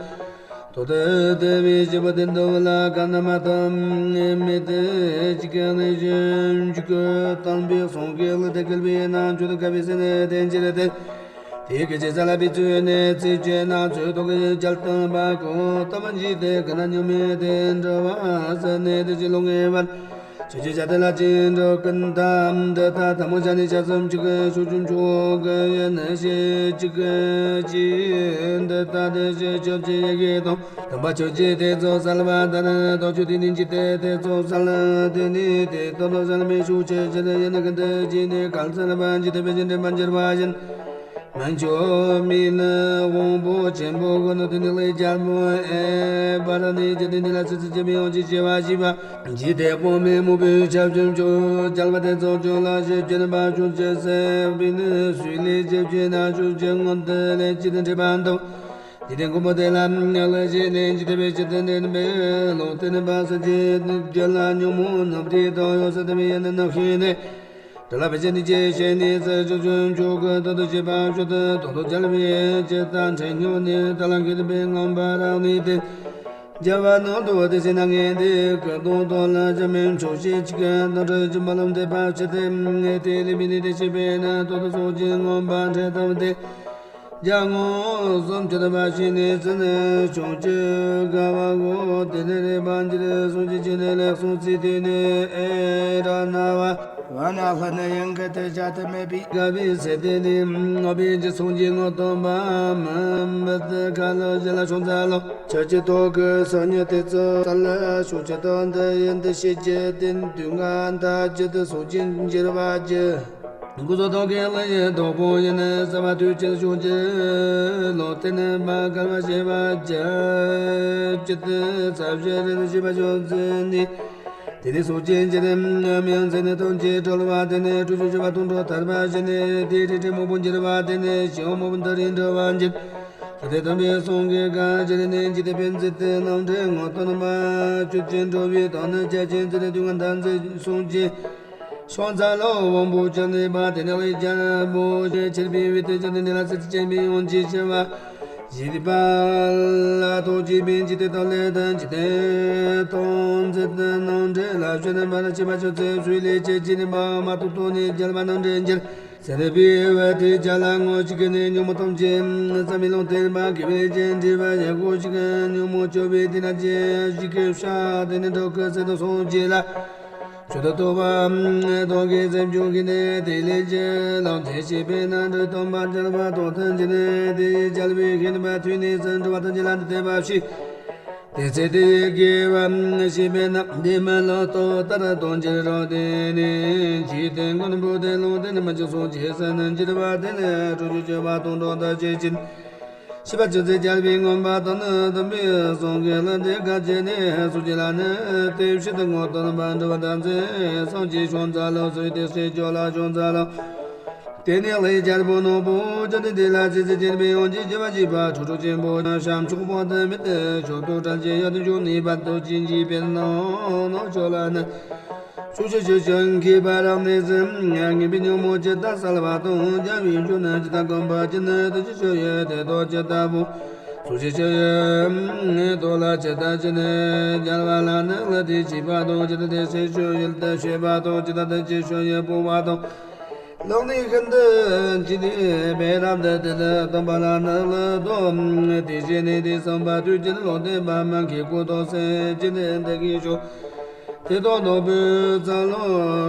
དོ་དེ་དེ་བས་ཤེས་པ་དེ་འདོད་ལ་ག་ན་མ་ཐམ་མེད་དེ་ཅི་ག་ནི་གཞན་འཇུག་གི་དམ་པའི་གསུང་གི་ལུགས་དེ་བསྐལ་པའི་ནང་ཆོས་དང་འགལ་བའི་སེམས་ནི་དེ་འགྱུར་ཏེ། དེ་སྐད་ཅེས་བྱ་ལ་བའི་ཚུལ་ནི་ཚིག་བཅད་ན་ཚོད་དོ་གི་རྒྱལ་བསྟན་པ་གོ་ཏམ་འཇིག་དེ་ཀ་ན་སྙོམས་མེད་དེ་འགྲོ་བ་ཟད་ནས་དེ་ཅི་ལོང་ངེས་པར་ཆོས་ཅི་བྱ་དེ་ལ་ཅི་འགྲོ་ཀུན་ཏམ་འདི་ལྟ་ཐ་མོ་བྱ་ནི་བྱ་སུམ་ཅུ་གི་ཕྱོགས་བཅུ་ཕྱོགས་ཀྱི་ཡན་ནི་ཤེས་ཅི་གི་ཅི་འདི་ལྟ་དེ་ཤེས་ཆོས་ཅི་ཡི་གེ་དང་དམ་པ་ཆོས་ཅི་དེ་ཚོ་གསལ་བ་ལྟར་དོ་ཆོས་དེ་ནི་འཇིག་དེ་དེ་ཚོ་གསལ་དེ་ནི་དེ་ལྟ་དོ་གསལ་མི་ཤོག་ཆེ་ཆེ་ཡིན་ནི་ཀུན་ཏུ་ཇི་ནི་གལ་ཚར་བ་འཇིག་དེ་བས་ཅི་འདྲེན་པ་འགྱུར་བ་ཡིན། མན་ཆོ་མི་ནི་དབང་པོ་ཆེན་པོ་གོ་ནོ་དེ་ནི་ལས་རྒྱལ་མོ་ཨེ་པ་ར་ནི་ཇི་དེ་ནི་ལ་ཚི་ཚི་ཇི་མི་ཡོང་ཅི་ཤེས་པ་ཤེས་པ། འཇིག་དེ་དཔོན་མི་མུ་པའི་ཆབ་ཆུང་ཆོ་རྒྱལ་བ་དེ་ཚོ་ཆོ་ལ་ཞེས་བྱེད་པ་ཆུ་ཆེ་སེ་བི་ནི་སུའི་ལས་ཅེ་བྱེད་ན་ཆུ་ཆེ་སྔོན་དུ་ལས་ཅི་དེ་འདྲེ་པ་འདུག་འཇིག་རྟེན་མགོན་པོ་དེ་ལ་ལ་ཞེས་ནས་འཇིག་རྟེན་པའི་ཕྱིར་དུ་འདྲེན་པའི་ལོག་སྟེ་ནི་པ་ས་ཅི་རྒྱལ་ལ་ཉོན་མོངས་རྣམས་དེ་དང་ཡོད་ས་དེ་མི་ཡན་ནི་ནམ་ཤེས་ནས། དེ་ལ་བེ་ཅན་ནི་ཅེས་བཤད་ནས་ཚེ་ཆུ་ཆུན་ཆུ་ཀུན་ཏུ་ཏུ་བྱེད་པ་ཞུ་དུ་དོ་དོ་རྒྱལ་བའི་ཇི་ལྟར་འཕྲད་སྙོམས་ནས་ད་ལ་མཁས་པའི་ངང་པ་རང་ནི་དེ། རྒྱལ་བ་ནང་དུ་དེ་ཟེར་ན་ངས་འདི་ཀུན་ཏུ་དོ་ལ་ཅི་མིན་ཆོག་ཤེས་ཅི་ཀུན་ཏུ་འཕྲད་ཀྱི་མ་ལམ་དེ་པ་ཕྱི་དེ་དེ་ལས་མི་ནི་དེ་ཤེས་པས་ན་དོ་དོ་སོགས་ཀྱི་ངང་པ་འཕྲད་དམ་དེ། རྒྱལ་ངོ་གསུམ་གྱི་ཐུབ་པ་ཞིག་ནས་ཚུལ་ནི་བྱུང་ཅི་དགའ་བ་གོ་དེ་ནས་རེ་བ་འགྱུར་སོང་ཅི་ཅི་ནས་ལེགས་སོང་ཚིག་དེ་ནས་ཨེ་ར་ན་བ་བ་ན་ལྷ་ནི་ཡང་གི་དེ་བྱ་དུ་མེད་པའི་དགའ་བའི་ཚེ་དེ་ནས་ཨོ་བི་ཇི་སོང་ཅི་ངོ་སྟོན་པ་མི་འབུ་དུ་ཁ་ལོ་ཞི་ལ་ཤོང་ཚ་ལོ་ཆ་ཅི་ཐོག་གི་སང་ཉིན་དེ་ཚོ་ས་ལ་ཤོག་ཅི་དོན་དུ་ཡིན་དུ་ཤེས་ཀྱི་དེ་དུས་ང་ད་ཅི་དུ་སོང་ཅི་འགྱུར་བ་ཅི། སྐུ་གསུང་ཐུགས་ཀྱི་ལྷ་ཡི་བདག་པོ་ཡིན། སེམས་པ་དུས་གཅིག་བྱུང་གཅིག་ལོག་བརྟེན་པ་བསྐལ་པ་བྱེ་བ་བརྒྱ་བཅུ་དང་རྩ་བཞི་རེ་ལ་ཤེས་པ་ཅུང་ཟད་ནས། དེ་ནས་སོགས་ཀྱི་འཇིག་རྟེན་མིང་མཚན་ནི་དོན་གྱི་གྲོལ་བ་དེ་ནས་སྤྲོས་བཅས་བཅུ་པ་དང་འགྲོ་ཐར་པ་བཞི་ནས་དེའི་རིགས་ཀྱི་དངོས་པོ་འགྱུར་བ་དེ་ནས་ཞི་བ་དངོས་པོ་འདི་རིགས་འགྲོ་བ་འགྱུར། ད་དེ་དམ་པའི་གསུང་གི་བཀའ་ཅི་རིགས་ནས་འཇིག་རྟེན་པའི་འཛིན་ཏེ་རྣམ་འགྲེལ་ངོ་སྟོན་པ་ཆོས་ཅན་འགྲོ་བའི་དོན་ནི་རྒྱ་ཆེན་ཚུལ་ལས་དུས་ངན་དང་འཛིན་གསུང་གྱི། ཤོང་ཚ་ལོ་དབང་པོ་ཅན་ནས་པ་དེ་ནས་ལས་རྒྱལ་པོ་ཆེར་བའི་བའི་དེ་ཅན་ནས་ལ་སྲིད་ཅན་པའི་ཡོན་གྱི་ཆེ་བ། བཞི་པ་ལ་ཐུགས་རྗེ་པའི་འཇིག་རྟེན་དང་ལས་དང་འཇིག་རྟེན་སྟོང་ཚད་རྣམ་འགྲེལ་ལ་བྱོན་པར་བྱེད་པ་ཆོས་ཚན་སུའི་ལས་ཅན་གྱི་ནི་མ་མ་ཐུག་ཐུག་ནས་རྒྱལ་བ་རྣམ་འདྲེན་གྱུར། ཟེར་བའི་བ་དེ་བྱ་ལ་ངོ་ཅིག་གི་ནི་ཉོན་མོངས་ཐམས་ཅད་བསམ་མི་ལོང་སྟེར་བ་དགེ་བའི་ལས་ཅན་བྲི་བ་ཡ་གོ་ཅིག་གི་ཉོན་མོངས་སྐྱོ་བའི་དེ་ན་ཅི་ཞིག་གི་ཤ་དེ་ནི་འགྲོ་ཀི་ཟེར་དུ་སོང་ཅི་ལ། ཆོས་དང་ཐོབ་པ་དོན་གྱི་སེམས་བྱུང་གི་ནི་དེ་ལས་ཀྱི་ལམ་དེ་ཤེས་པས་ན་འགྲོ་སྟོན་པ་རྒྱལ་བ་དོན་ཐམས་ཅད་ནི་དེ་ཡི་རྒྱལ་བའི་ཤེས་ནུས་པ་ཐོས་ནས་སུ་འགྲོ་བ་ཐམས་ཅད་ལ་འདི་བསྟན་པ་ཞིག་དེ་ཚེ་དེ་ཡི་དགེ་བ་ཤེས་པས་ན་འདི་མི་ལོ་ཏོ་ལྟར་དོན་ཕྱིར་རོ། དེ་ནི་འཇིག་རྟེན་མགོན་པོ་དེ་ལུང་བསྟན་མི་ཆོས་སོགས་ཀྱི་སེམས་ནི་འགྱུར་བ་དེ་ནི་སྤྲོས་བཅས་བཅུ་པ་དང་འགྲོ་ལྡོག་ཕྱིར་ཕྱིན། ཤེས་པ་ཆོས་ཚུལ་རྒྱལ་བའི་མངོན་པ་དང་ནི་དམ་པའི་གསུང་གི་ལྷ་དེ་ག་ཅི་ནས་སོགས་ཀྱི་ལ་ནི་དེ་བཞིན་དུ་ངོ་སྟོན་པ་འགྲོ་བ་དམ་ཚིག་སངས་རྒྱས་ཤོང་ཚ་ལོ་སོགས་དེ་སྲས་ཇོ་ལ་ཤོང་ཚ་ལོ། དེ་ནས་ལྷའི་རྒྱལ་པོ་ནོར་བུ་ཅན་དེ་ལ་ཚེ་ཚེ་སྐྱེས་པའི་ཡོན་གྱི་སྐྱེ་བ་བཞི་པ་ཁྲོ་ཁྲོ་ཆེན་པོ་བྱམས་ཆོས་པོ་དེ་མི་དེ་མཆོག་ཏུ་གྲགས་ཀྱི་ཡ་དེ་འབྱུང་ནི་བར་དུ་ཅི་འཇིག་པའི་ནང་ནོར་ཆོས་ལ་ནི། ཕྱོགས་བཅུ་ཕྱོགས་བཅུ་མཁས་པ་རབ་གནས་སུ། ངེས་པའི་ཉོན་མོངས་ཇི་ལྟར་བསལ་བ་དང་། རྒྱལ་བའི་མཆོག་ནི་ཇི་ལྟར་བཀོད་པ་ཅི་ནི། དེ་ཕྱིར་ཆོས་ཡི་དེ་དག་ཇི་ལྟ་བུ། སོ་སོའི་ཆོས་ཡི་དོན་ལ་ཇི་ལྟར་ཇི་ནི། རྒྱལ་བ་ལ་ནི་ལྷ་དེས་བྱས་པ་དང་། ཇི་ལྟར་དེ་སྲས་ཆོས་ཡི་ལྟར་བྱས་པ་དང་། ཇི་ལྟར་དེ་ཆོས་ཡི་སྤོང་བ་དང་། ལུང་ནི་ཤིན་ཏུ་ཇི་སྙེད་པའི་རབ་ཏུ་དེ་ལ་སྟོན་པ་ལ་ནི་ལྷ་དང་། དེ་བཞིན་ནི་དེ་གསུངས་པ་དུས་གཅིག་ལུང་བསྟན་པ་མ་མཁས་གོ་ཏོ་སེ་ཇི་ནི་འདི་གི་ཤོག་དེ་དག་ནོར་བུའི་རྩ་ལོ་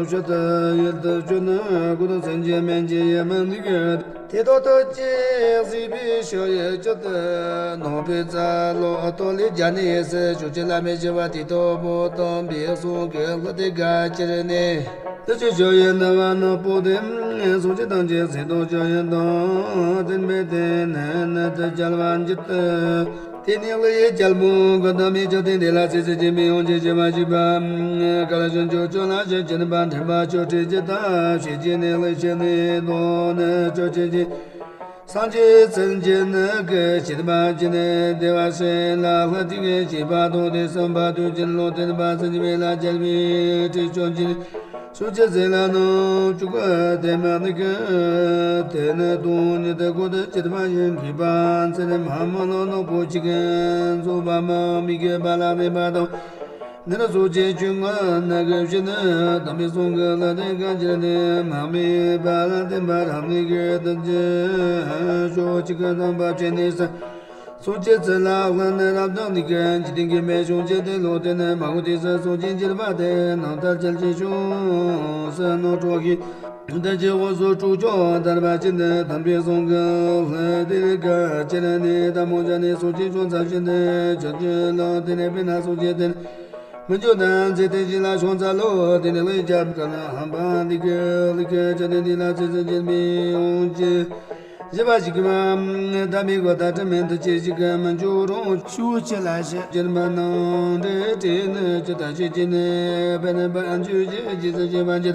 ཕྱོགས་དུ་ཡུལ་དུ་སྤྱོད་ནི་ཀུན་ཏུ་སེམས་ཅན་མན་ཆད་ཡེ་མི་ནུས་ཀྱི། དེ་དག་ཐུགས་རྗེས་གཟིགས་པའི་ཕྱོགས་ཡི་སྤྱོད་དུ་ནོར་བུའི་རྩ་ལོ་ཐོག་ལས་རྒྱ་ནི་སྲིད་ཕྱོགས་ཀྱི་ལ་མེ་ཞི་བ་དེ་དག་པོ་དམ་པའི་གསུང་གི་ལྷ་དེ་ག་ཅི་རེ་ནས། དེ་ཕྱིར་ཆོས་ཡི་ནི་བ་ནོར་བུ་དེ། སོགས་ཀྱི་དང་ཆོས་སྲིད་དང་ཆོས་ཡི་དང་། བསྟན་པའི་དེ་ནི་ནི་དུ་རྒྱལ་བ་འགྱུར་ཏེ། དེ་ནས་ལྷའི་རྒྱལ་པོ་གི་དམ་པའི་ཆོས་དེ་འདི་ལ་ཚེ་ཚེ་སྐྱེས་པའི་ཡོན་གྱི་སྐྱེ་བ་བཞི་པ། ག་ལ་ཞིང་ཆོས་ཆོས་ལ་ཞིང་སྐྱེ་ནི་པ་འདྲེན་པ་ཆོས་སྲིད་ཀྱི་ད་ཕྱིར་སྐྱེས་ནས་ལྷའི་ཆོས་ནི་དོན་ནི་ཆོས་ཅན་གྱི། སངས་རྒྱས་སེམས་ཅན་ནི་གི་བྱེད་པ་ཅན་ནི་བདེ་བ་ཤེས་ལ་ལྷ་དེ་གི་བྱེད་པ་དང་དེ་གསུངས་པ་དུས་གཅིག་ལུང་བསྟན་པ་སེམས་ཅན་མེད་ལ་རྒྱལ་བའི་ཁྲི་ཆོས་ཅན། ཕྱོགས་བཅུ་ཟེར་ལ་ནི་བཅུ་དགུ་དེ་མ་ནི་གི་དེ་ནི་དོན་ཉིད་དུ་གོ་དུ་བྱེད་པ་ཡིན་གྱི་པ་ཚེ་རིང་མ་མོ་ལོ་ནོར་བུ་གཅིག་གི་འཚོ་བ་མ་མི་དགེ་བ་ལ་མེད་པ་དང་། འདི་ནི་སོ་སྐྱེ་ཆུང་ངུ་ནི་གི་བཞིན་ནི་དམ་པའི་གསུང་གི་ལྷ་དེ་གང་ཅི་ནི་མ་མི་པ་ལ་བརྟེན་པ་རབ་ནི་གི་དུ་ཅི་ཕྱོགས་གཅིག་གི་དམ་པ་བྱས་ནས་སུ། སོ་སྐྱེ་ཚེ་ལ་ལྷ་ནི་རབ་དང་ནི་གི་འཇིག་རྟེན་གྱི་མེ་ཤོང་ཅེ་དེ་ལོ་དེ་ནི་མ་གོ་དེ་སུ་སོ་སྐྱེ་འགྱུར་བ་དེ་ནང་ལྟར་ཅལ་ཅི་ཤོང་སུ་ནོ་གྲོགས་ཤིག་དེ་ཅི་འོ་སོ་དྲུག་ཅོ་དར་བ་ཅི་ནི་དམ་པའི་གསུང་གི་ལྷ་དེ་ག་ཅི་ནི་ནི་དམ་མོ་ཅ་ནི་སོ་སྐྱེ་ཅོ་ཚ་ཅི་ནི་ཅོ་ཅི་ལོ་དེ་ནི་པེ་ན་སོ་སྐྱེ་དེ་ནི། མི་འཇུག་དང་མཛད་དེ་ཞི་ལ་ཤོང་ཚ་ལོ། དེ་ནི་ལས་རྒྱབ་ཀ་ན་ཧམ་པ་འདི་གི་ལི་ཀ་ཅ་དེ་འདི་ལ་ཚེ་ཚེ་འགྱུར་མི་ཡོང་ཅི། ཞི་བ་ཞིག་གི་མ་ད་མི་གོ་ད་དྲི་མེད་དུ་ཅི་ཞིག་གི་མི་འཇུག་རུང་ཆུ་ཅི་ལ་ཞི་འགྱུར་མ་ནང་འདྲེ་དྲི་ནི་ཅི་ད་ཅི་ཅི་ནི་པེ་ནི་པ་འཇུ་ཅི་ཅི་ཟེར་ཅི་བ་འཇུ།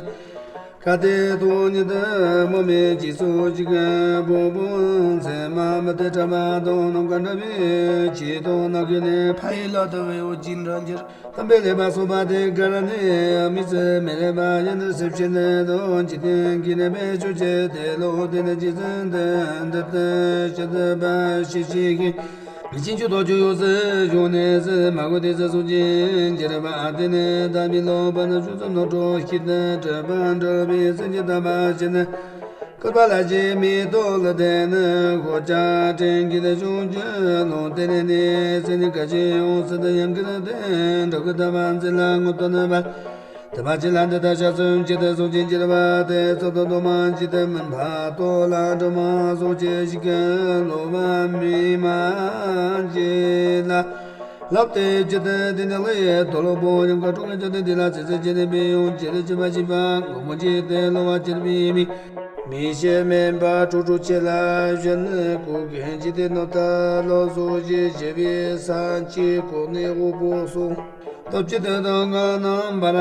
ག་དེ་དོན་ཉིད་དུ་མོ་མེད་ཅི་སོ་ཅི་གི་བོ་བོ་མཚན་མ་མི་དེ་གྲ་མ་དང་ནམ་མཁའ་འདྲ་བའི་ཆེད་དུ་ནག་གི་ནི་ཕ་ཡི་ལོ་དུ་བའི་འོ་ཅི་འདྲ་འགྱུར། དམ་པའི་ལེགས་པར་གསུངས་པ་དེ་ག་ར་ནི་མི་ཚེ་མི་རེ་བ་ཡིན་ནི་སེམས་ཅན་ནི་དོན་ཅི་ཐེན་གྱི་ནི་མེད་ཆོས་ཅན་དེ་ལོ་དེ་ནི་ཅི་ཟིན་དེ་འདི་ལྟ་ཞི་བདེ་བ་ཤི་ཤི་གི་ཅིན་ཆུ་དོ་ཆུ་ཡོ་སི་ཞུ་ནི་སི་མ་གོ་དེ་སི་སུ་ཅི་འགྱུར་བ་དེ་ནི་ད་མི་ལོ་པ་ནི་ཆུ་སི་ནོ་གྲོ་ཤི་ནི་གྲུབ་པ་འགྲུབ་པའི་སེམས་ཅན་དམ་པ་ཤི་ནི། བསྐལ་པ་ལ་ཞེན་མི་ལྟོ་ལ་བརྟེན་ནས་ཤོག་བྱ་སྤྲིན་གྱི་ནི་བྱུང་གི་ལུང་བསྟན་ནས་ནི་སེམས་ནི་ག་ཞིག་ཡོང་སྲིད་དུ་ཡང་གི་ནི་བརྟེན་འགྲོ་གི་ལྟ་བ་འཛིན་ལ་ངོ་སྟོན་པ། དེ་མ་ཅི་ལ་འདི་ལྟར་ཤ་ཚུན་ཆད་དུ་སོགས་ཀྱི་འགྱུར་བ་དེ་ཚོགས་དུ་དུ་མ་ཅི་དེ་མིན་པ་ལྟོ་ལ་འགྲོ་མ་སོགས་ཀྱི་ཞིག་གི་ལོ་བ་མི་མ་ཅི་ལ། ལབ་སྟེ་ཇི་ལྟར་དེ་ནས་ལྷ་ཡི་དོ་ལོ་པོ་ཡང་ག་གྲོང་ལ་ཇོ་དེ་འདི་ལ་ཚེ་ཚེ་ཇི་ནས་པའི་ཡོང་ཇི་ལ་ཇི་མ་ཇི་མ་མགོན་པོ་ཇི་ལྟར་ལོ་བ་ཇི་ལ་པའི་མི། མི་ཤེས་མེད་པ་ཁྲོ་ཁྲོ་ཆེ་ལ་ཞོན་ནས་གོ་གན་ཇི་ལྟར་ནོ་ད་ལོ་སོ་ཞེས་བྱེད་པའི་ས་ཅི་གོ་ནས་འོ་པོ་སོ། སྟོབས་ཅི་ལྟར་དང་ང་རྣམ་པར་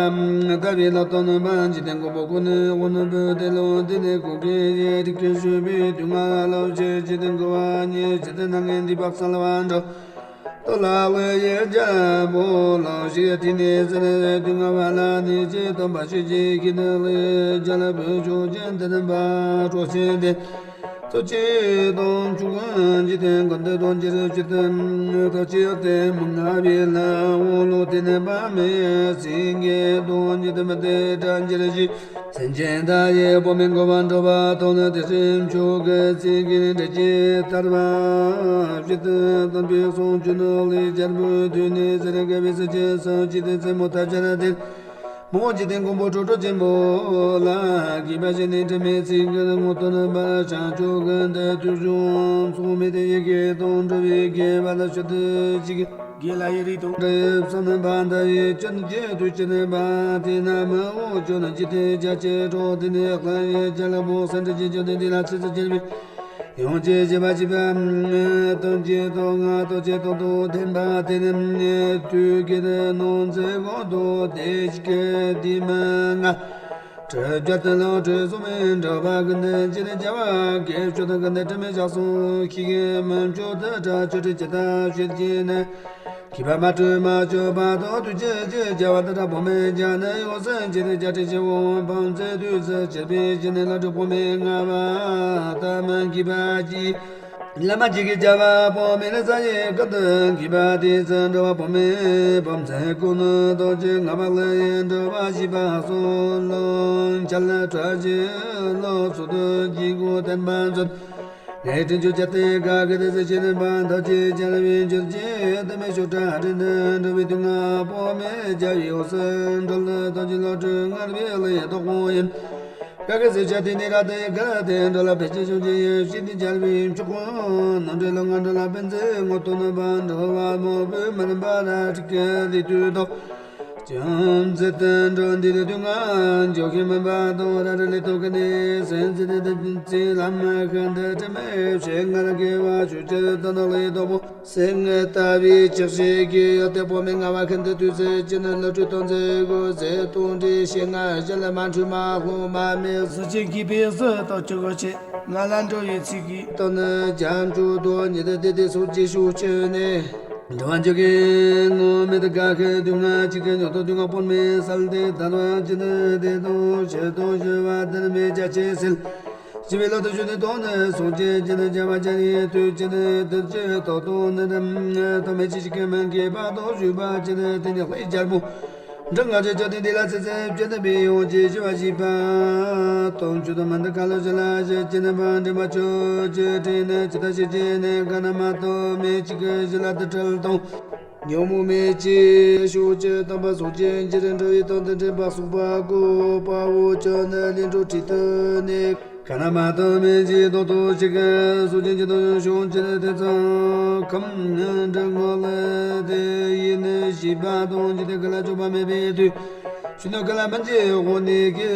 ལྟ་བའི་ལ་དོན་པ་ཇི་ལྟར་མགོན་པོ་ཀུན་ནས་འོ་ནོ་བུ་དེ་ལོ་དེ་ནས་གོ་གན་ཡེ་རིག་གི་ཞུ་བའི་དུས་ང་ལོ་ཆེ་ཇི་ལྟར་མགོ་བ་ཉེ་ཇི་ལྟར་ནང་ངན་འདི་བག་ས་ལ་བ་འགྲོ། ཏོ་ལ་ལེ་ཡེ་རྒྱལ་པོ་ལ་ཞིག་དེ་ནས་ཟེར་དུས་ང་བ་ལ་ནི་ཅི་སྟོན་པ་ཞིག་ཅིག་གིས་ནི་ལེ་རྒྱལ་པོའི་ཆོས་ཅན་དེ་ནི་བ་གྲོ་ཆེན་དེ། ཚོ་ཅི་དང་ཆུ་ཀུན་ཇི་ལྟར་མགོན་དེ་དང་ཇི་རུ་ཅི་ལྟར་ཐོ་ཅི་སྟེ་མི་ང་བའི་ལ་འོ་ལོ་དེ་ནི་བ་མེ་སེང་གེ་དང་ཇི་ལྟར་མི་དེ་དྲན་ཇི་རུ་ཞིག་སེམས་ཅན་དག་ཡི་བུ་མོའི་མགོ་བ་འགྲོ་བ་དང་ནི་དེ་སེམས་མཆོག་གི་ཚིག་གི་འདྲ་ཅི་ལྟར་བ་ཞིག་ཏུ་དམ་པའི་གསུང་ཆོས་ནི་ལས་རྒྱལ་པོའི་དུས་ནས་ཟེར་དགའ་བའི་སྲིད་ཅན་སུ་ཅི་སྟེ་མཚན་མོ་ཐ་ཆད་དེ་མོ་ཇི་ལྟར་མགོན་པོ་ཁྲོ་ཁྲོ་ཆེན་པོ་ལ་དགྱེས་པ་བཞིན་ནི་དྲི་མེད་ཚིག་གི་ངོ་སྟོན་པར་བྱང་ཆུབ་ཀྱི་འདི་དུས་བྱུང་ཚོགས་མེད་དེ་ཡི་གེ་དང་འགྲོ་བའི་དགེ་བ་ལ་ཤུལ་དུ་ཅིག་དགེ་ལ་ཡི་རིགས་དང་འབྲེལ་བསམ་པ་འདི་ཡི་ཅན་གྱི་དུས་ཅན་པ་དེ་ན་མི་འོ་ཅོ་ན་ཇི་ལྟར་རྒྱ་ཆེ་གྲོགས་དེ་ནི་ལྷ་ཡི་རྒྱལ་པོ་སེང་ཁྲི་ཅན་ཅོ་དེ་འདི་ལ་ཚེ་ཚེ་ཅན་པའི་ཡོངས་ཀྱི་བྱེད་པ་བྱེད་པ་དོན་གྱི་དོན་ལྔ་ལྟོ་ཆེ་དོན་དུ་ལྡན་པ་དེ་ནི་དུས་ཀྱི་ནོར་འཛིན་གོང་དུ་དེ་ཞིག་གི་དེ་མི་ང་། གྲུབ་རྒྱལ་དུ་ལོ་གྲུབ་སོ་མིན་འགྲོ་བ་ཀུན་ཏུ་ཅི་ནི་བྱ་བ་དགེ་བཅུ་དང་ཀུན་ཏུ་དྲི་མེད་བཞག་སོང་ཤིག་གི་མི་མཆོག་ཏུ་གྲགས་ཆོས་ཁྲི་ཇི་ལྟར་ཞུས་ཀྱི་ནི། མཁས་པ་མ་གྲུབ་མ་བཅོས་པ་དང་དུས་ཅི་ཅི་བྱ་བ་ཏུ་གྲགས་བུ་མེད་ཀྱང་ནི་ཡོངས་སུ་ཅི་ནི་བྱ་ཁྲི་ཆེ་བོ་བང་མཛོད་དུས་སུ་ཅི་པའི་ཅི་ནི་ལ་གྲུབ་བུ་མེད་ང་བ་ལྟ་མི་མཁས་པ་ཅི། བླ་མ་གཅིག་གིས་བྱ་བ་པོ་མེད་ན་ས་ཡི་ཀུན་ཏུ་མཁས་པ་དེས་སུ་འགྲོ་བ་པོ་མེད་བུམ་ཚན་ཀུན་ནི་རྡོ་རྗེ་ང་བ་ལ་ཡི་འགྲོ་བ་ཞི་བ་སོང་ལོ་འཆལ་ཁྲ་ཆེ་ལོ་སུ་དུ་གཅིག་གུ་བསྟན་པ་མཛོད། ལས་དྲིན་ཆུ་བྱ་སྟེ་ག་གི་དེ་སུ་ཆེ་ནི་པ་མཐའ་ཅི་བྱ་བའི་འགྱུར་གྱི་དེ་མེད་ཤོག་གྲ་དྲིན་དུ་འགྲོ་བའི་དུས་ང་པོ་མེད་བྱ་བའི་འོ་སུ་འགྲོ་ལ་རྡོ་རྗེ་ལོ་དྲུག་ངར་བའི་ལས་བདག་པོ་ཡིན། ཀ་ཀ་སེ་ཆ་དེ་ནི་ར་དེ་ག་དེ་འགྲོ་ལ་ཕལ་ཆེར་བྱུང་ཅི་ཡོད་ཤི་དེ་འཇར་བའི་མཆོག་ཁོང་ནང་འདྲེ་ལོ་ང་འགྲོ་ལ་ཕན་ཚེ་ངོ་ཐོག་ནི་བ་འགྲོ་བ་མོ་བུ་མི་རིམ་པ་ར་ཀ་ལི་དུས་དོ། ཅང་ཚེ་དེ་འགྲོ་འདི་ལི་དུས་ང་འཇོག་གི་མིན་པ་དོ་ར་རི་ལི་དོ་ཀ་ནི་སེན་ཚེ་དེ་དེ་ཚེ་ལམ་ཁན་དེ་དྲི་མེད་ཞེ་ང་ར་གེ་བ་ཆུ་ཆེ་དོ་ནོ་ལི་དོ་པོ། སེང་ངེ་ལྟ་བུའི་ཆགས་ཞེན་གྱི་ཡོད་དེ་པོ་མི་ང་བ་ཁན་དེ་དུས་ཚེ་ཅི་ནི་ལ་ཁྲུ་དོན་ཚེ་གོ་ཚེ་ཐུང་འདྲི་ཤེས་ང་ཞལ་མ་འཁྲུལ་མ་ལྷུང་མ་མེད་སུ་ཅི་གི་པའི་སུ་ཏོ་ཆུ་གོ་ཆེ་ང་ལ་འགྲོ་བའི་ཚིག་གི་དོན་ནི་བྱང་ཆུབ་དོ་ཉི་ལྟ་དེ་དེ་སོགས་ཀྱི་ཤུགས་ཆེ་ནས་འགྲོ་བ་འཇུག་གི་ངོ་མེད་དགའ་ཁན་དུས་ང་གཅིག་གི་ཉོ་ཏོ་དུས་ང་པོར་མེད་སལ་ཏེ་ད་རུང་ཅི་ནི་དེ་དོ་ཞེ་དོ་ཞེ་བ་དེར་མེད་རྒྱ་ཆེ་སེལ། ཞི་བའི་ལོ་དུ་ཞུ་ནས་དོན་ནི་སོང་ཅན་ཅི་ནི་བྱ་བ་ཅན་ཡིན་དུས་ཅི་ནི་དུ་ཅི་ཏོ་ཏོ་ནི་རམ་ཏོ་མེ་ཅི་ཞིག་གི་མིན་གྱི་བ་དོ་ཞུ་བ་ཅི་ནི་དེ་ནི་ལྷའི་རྒྱལ་པོ་འབྲི་ང་ཅི་ཅོ་དེ་འདི་ལ་ཚེ་ཚེ་བཅད་དེ་བི་ཡོང་ཅི་ཞི་བ་ཞི་བ་སྟོང་ཆུ་དོ་མ་འདི་ཀ་ལོ་ཞི་ལ་ཞི་ཅི་ནི་བ་འདྲི་མ་ཅོ་ཅི་དྲི་ནི་ཅི་ད་ཞི་ཅི་ནི་ག་ན་མ་ཏོ་མེ་ཅི་གི་ཞི་ལ་དུ་ཁྲལ་དོང་ཉོན་མོངས་མེད་ཅེས་ཤོག་ཅེས་དམ་པ་སོགས་ཅན་གྱི་རིན་འདྲ་བའི་དོན་དུ་འདྲེན་པ་སོགས་པ་བཀོད་པའོ། ཅོ་ནི་ལིང་གྲོ་ཁྲི་དུ་ནི་ག་ན་མ་དུ་མེད་ཅེས་རྡོག་ཏོ་ཞིག་གི་སོགས་ཅན་གྱི་དོན་ཤོག་ཅེས་དེ་ཚང་ཁམས་འདྲེན་ངོ་ལ་དེ་ཡིན་ཞེས་པ་དང་འཇིག་རྟེན་ཀུན་ལ་འཇུག་པ་མེད་པའི་དུས། ཤིན་ཏུ་ཀུན་ལ་མི་འཇིགས་དབང་ནི་གི་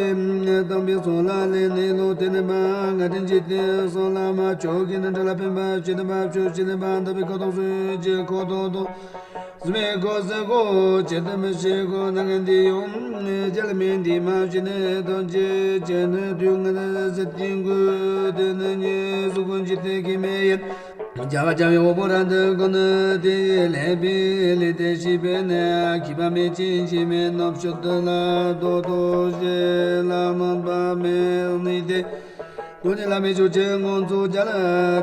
དམ་པའི་ཚོགས་ལ་ལེན་ནི་ལོ་དེ་ནི་མ་ང་དྲིན་གྱི་དེ་སོང་ལ་མ་ཆོག་གི་ནི་འདྲ་ལ་ཕན་པ་ཅི་ནི་མ་ཆོག་ཅི་ནི་མ་འདབ་པའི་ཁོ་ཐོག་སུ་ཅི་ཁོ་ཐོག་ཏུ། སུ་མེད་གོ་ས་གོ་ཇི་ལྟར་མི་ཤེས་གོ་ན་ངན་འདི་ཡོང་། རྒྱལ་མིན་འདི་མ་ཤེས་ནས་དོན་ཅི་ཅི་ནི་དུས་ངན་ཟེར་གྱིན་དགོས་དེ་ནི་ཉེས་སུ་ཀུན་གྱི་དེ་གི་མེ་ཡིན། བྱ་བ་བྱ་བའི་འོ་བོ་ར་འདི་ཀུན་ནི་དེ་ཡི་ལས་པའི་ལས་དེ་ཤེས་པས་ནི་མཁས་པ་མེད་ཅིང་ཤེས་མེད་རྣམ་དཔྱོད་དུ་ལ་དོ་དོ་ཞེས་ལ་མ་པ་མེད་ནི་དེ། ལོ་ནི་བླ་མེད་ཤོག་ཅན་ངོ་ཚོ་རྒྱ་ལ་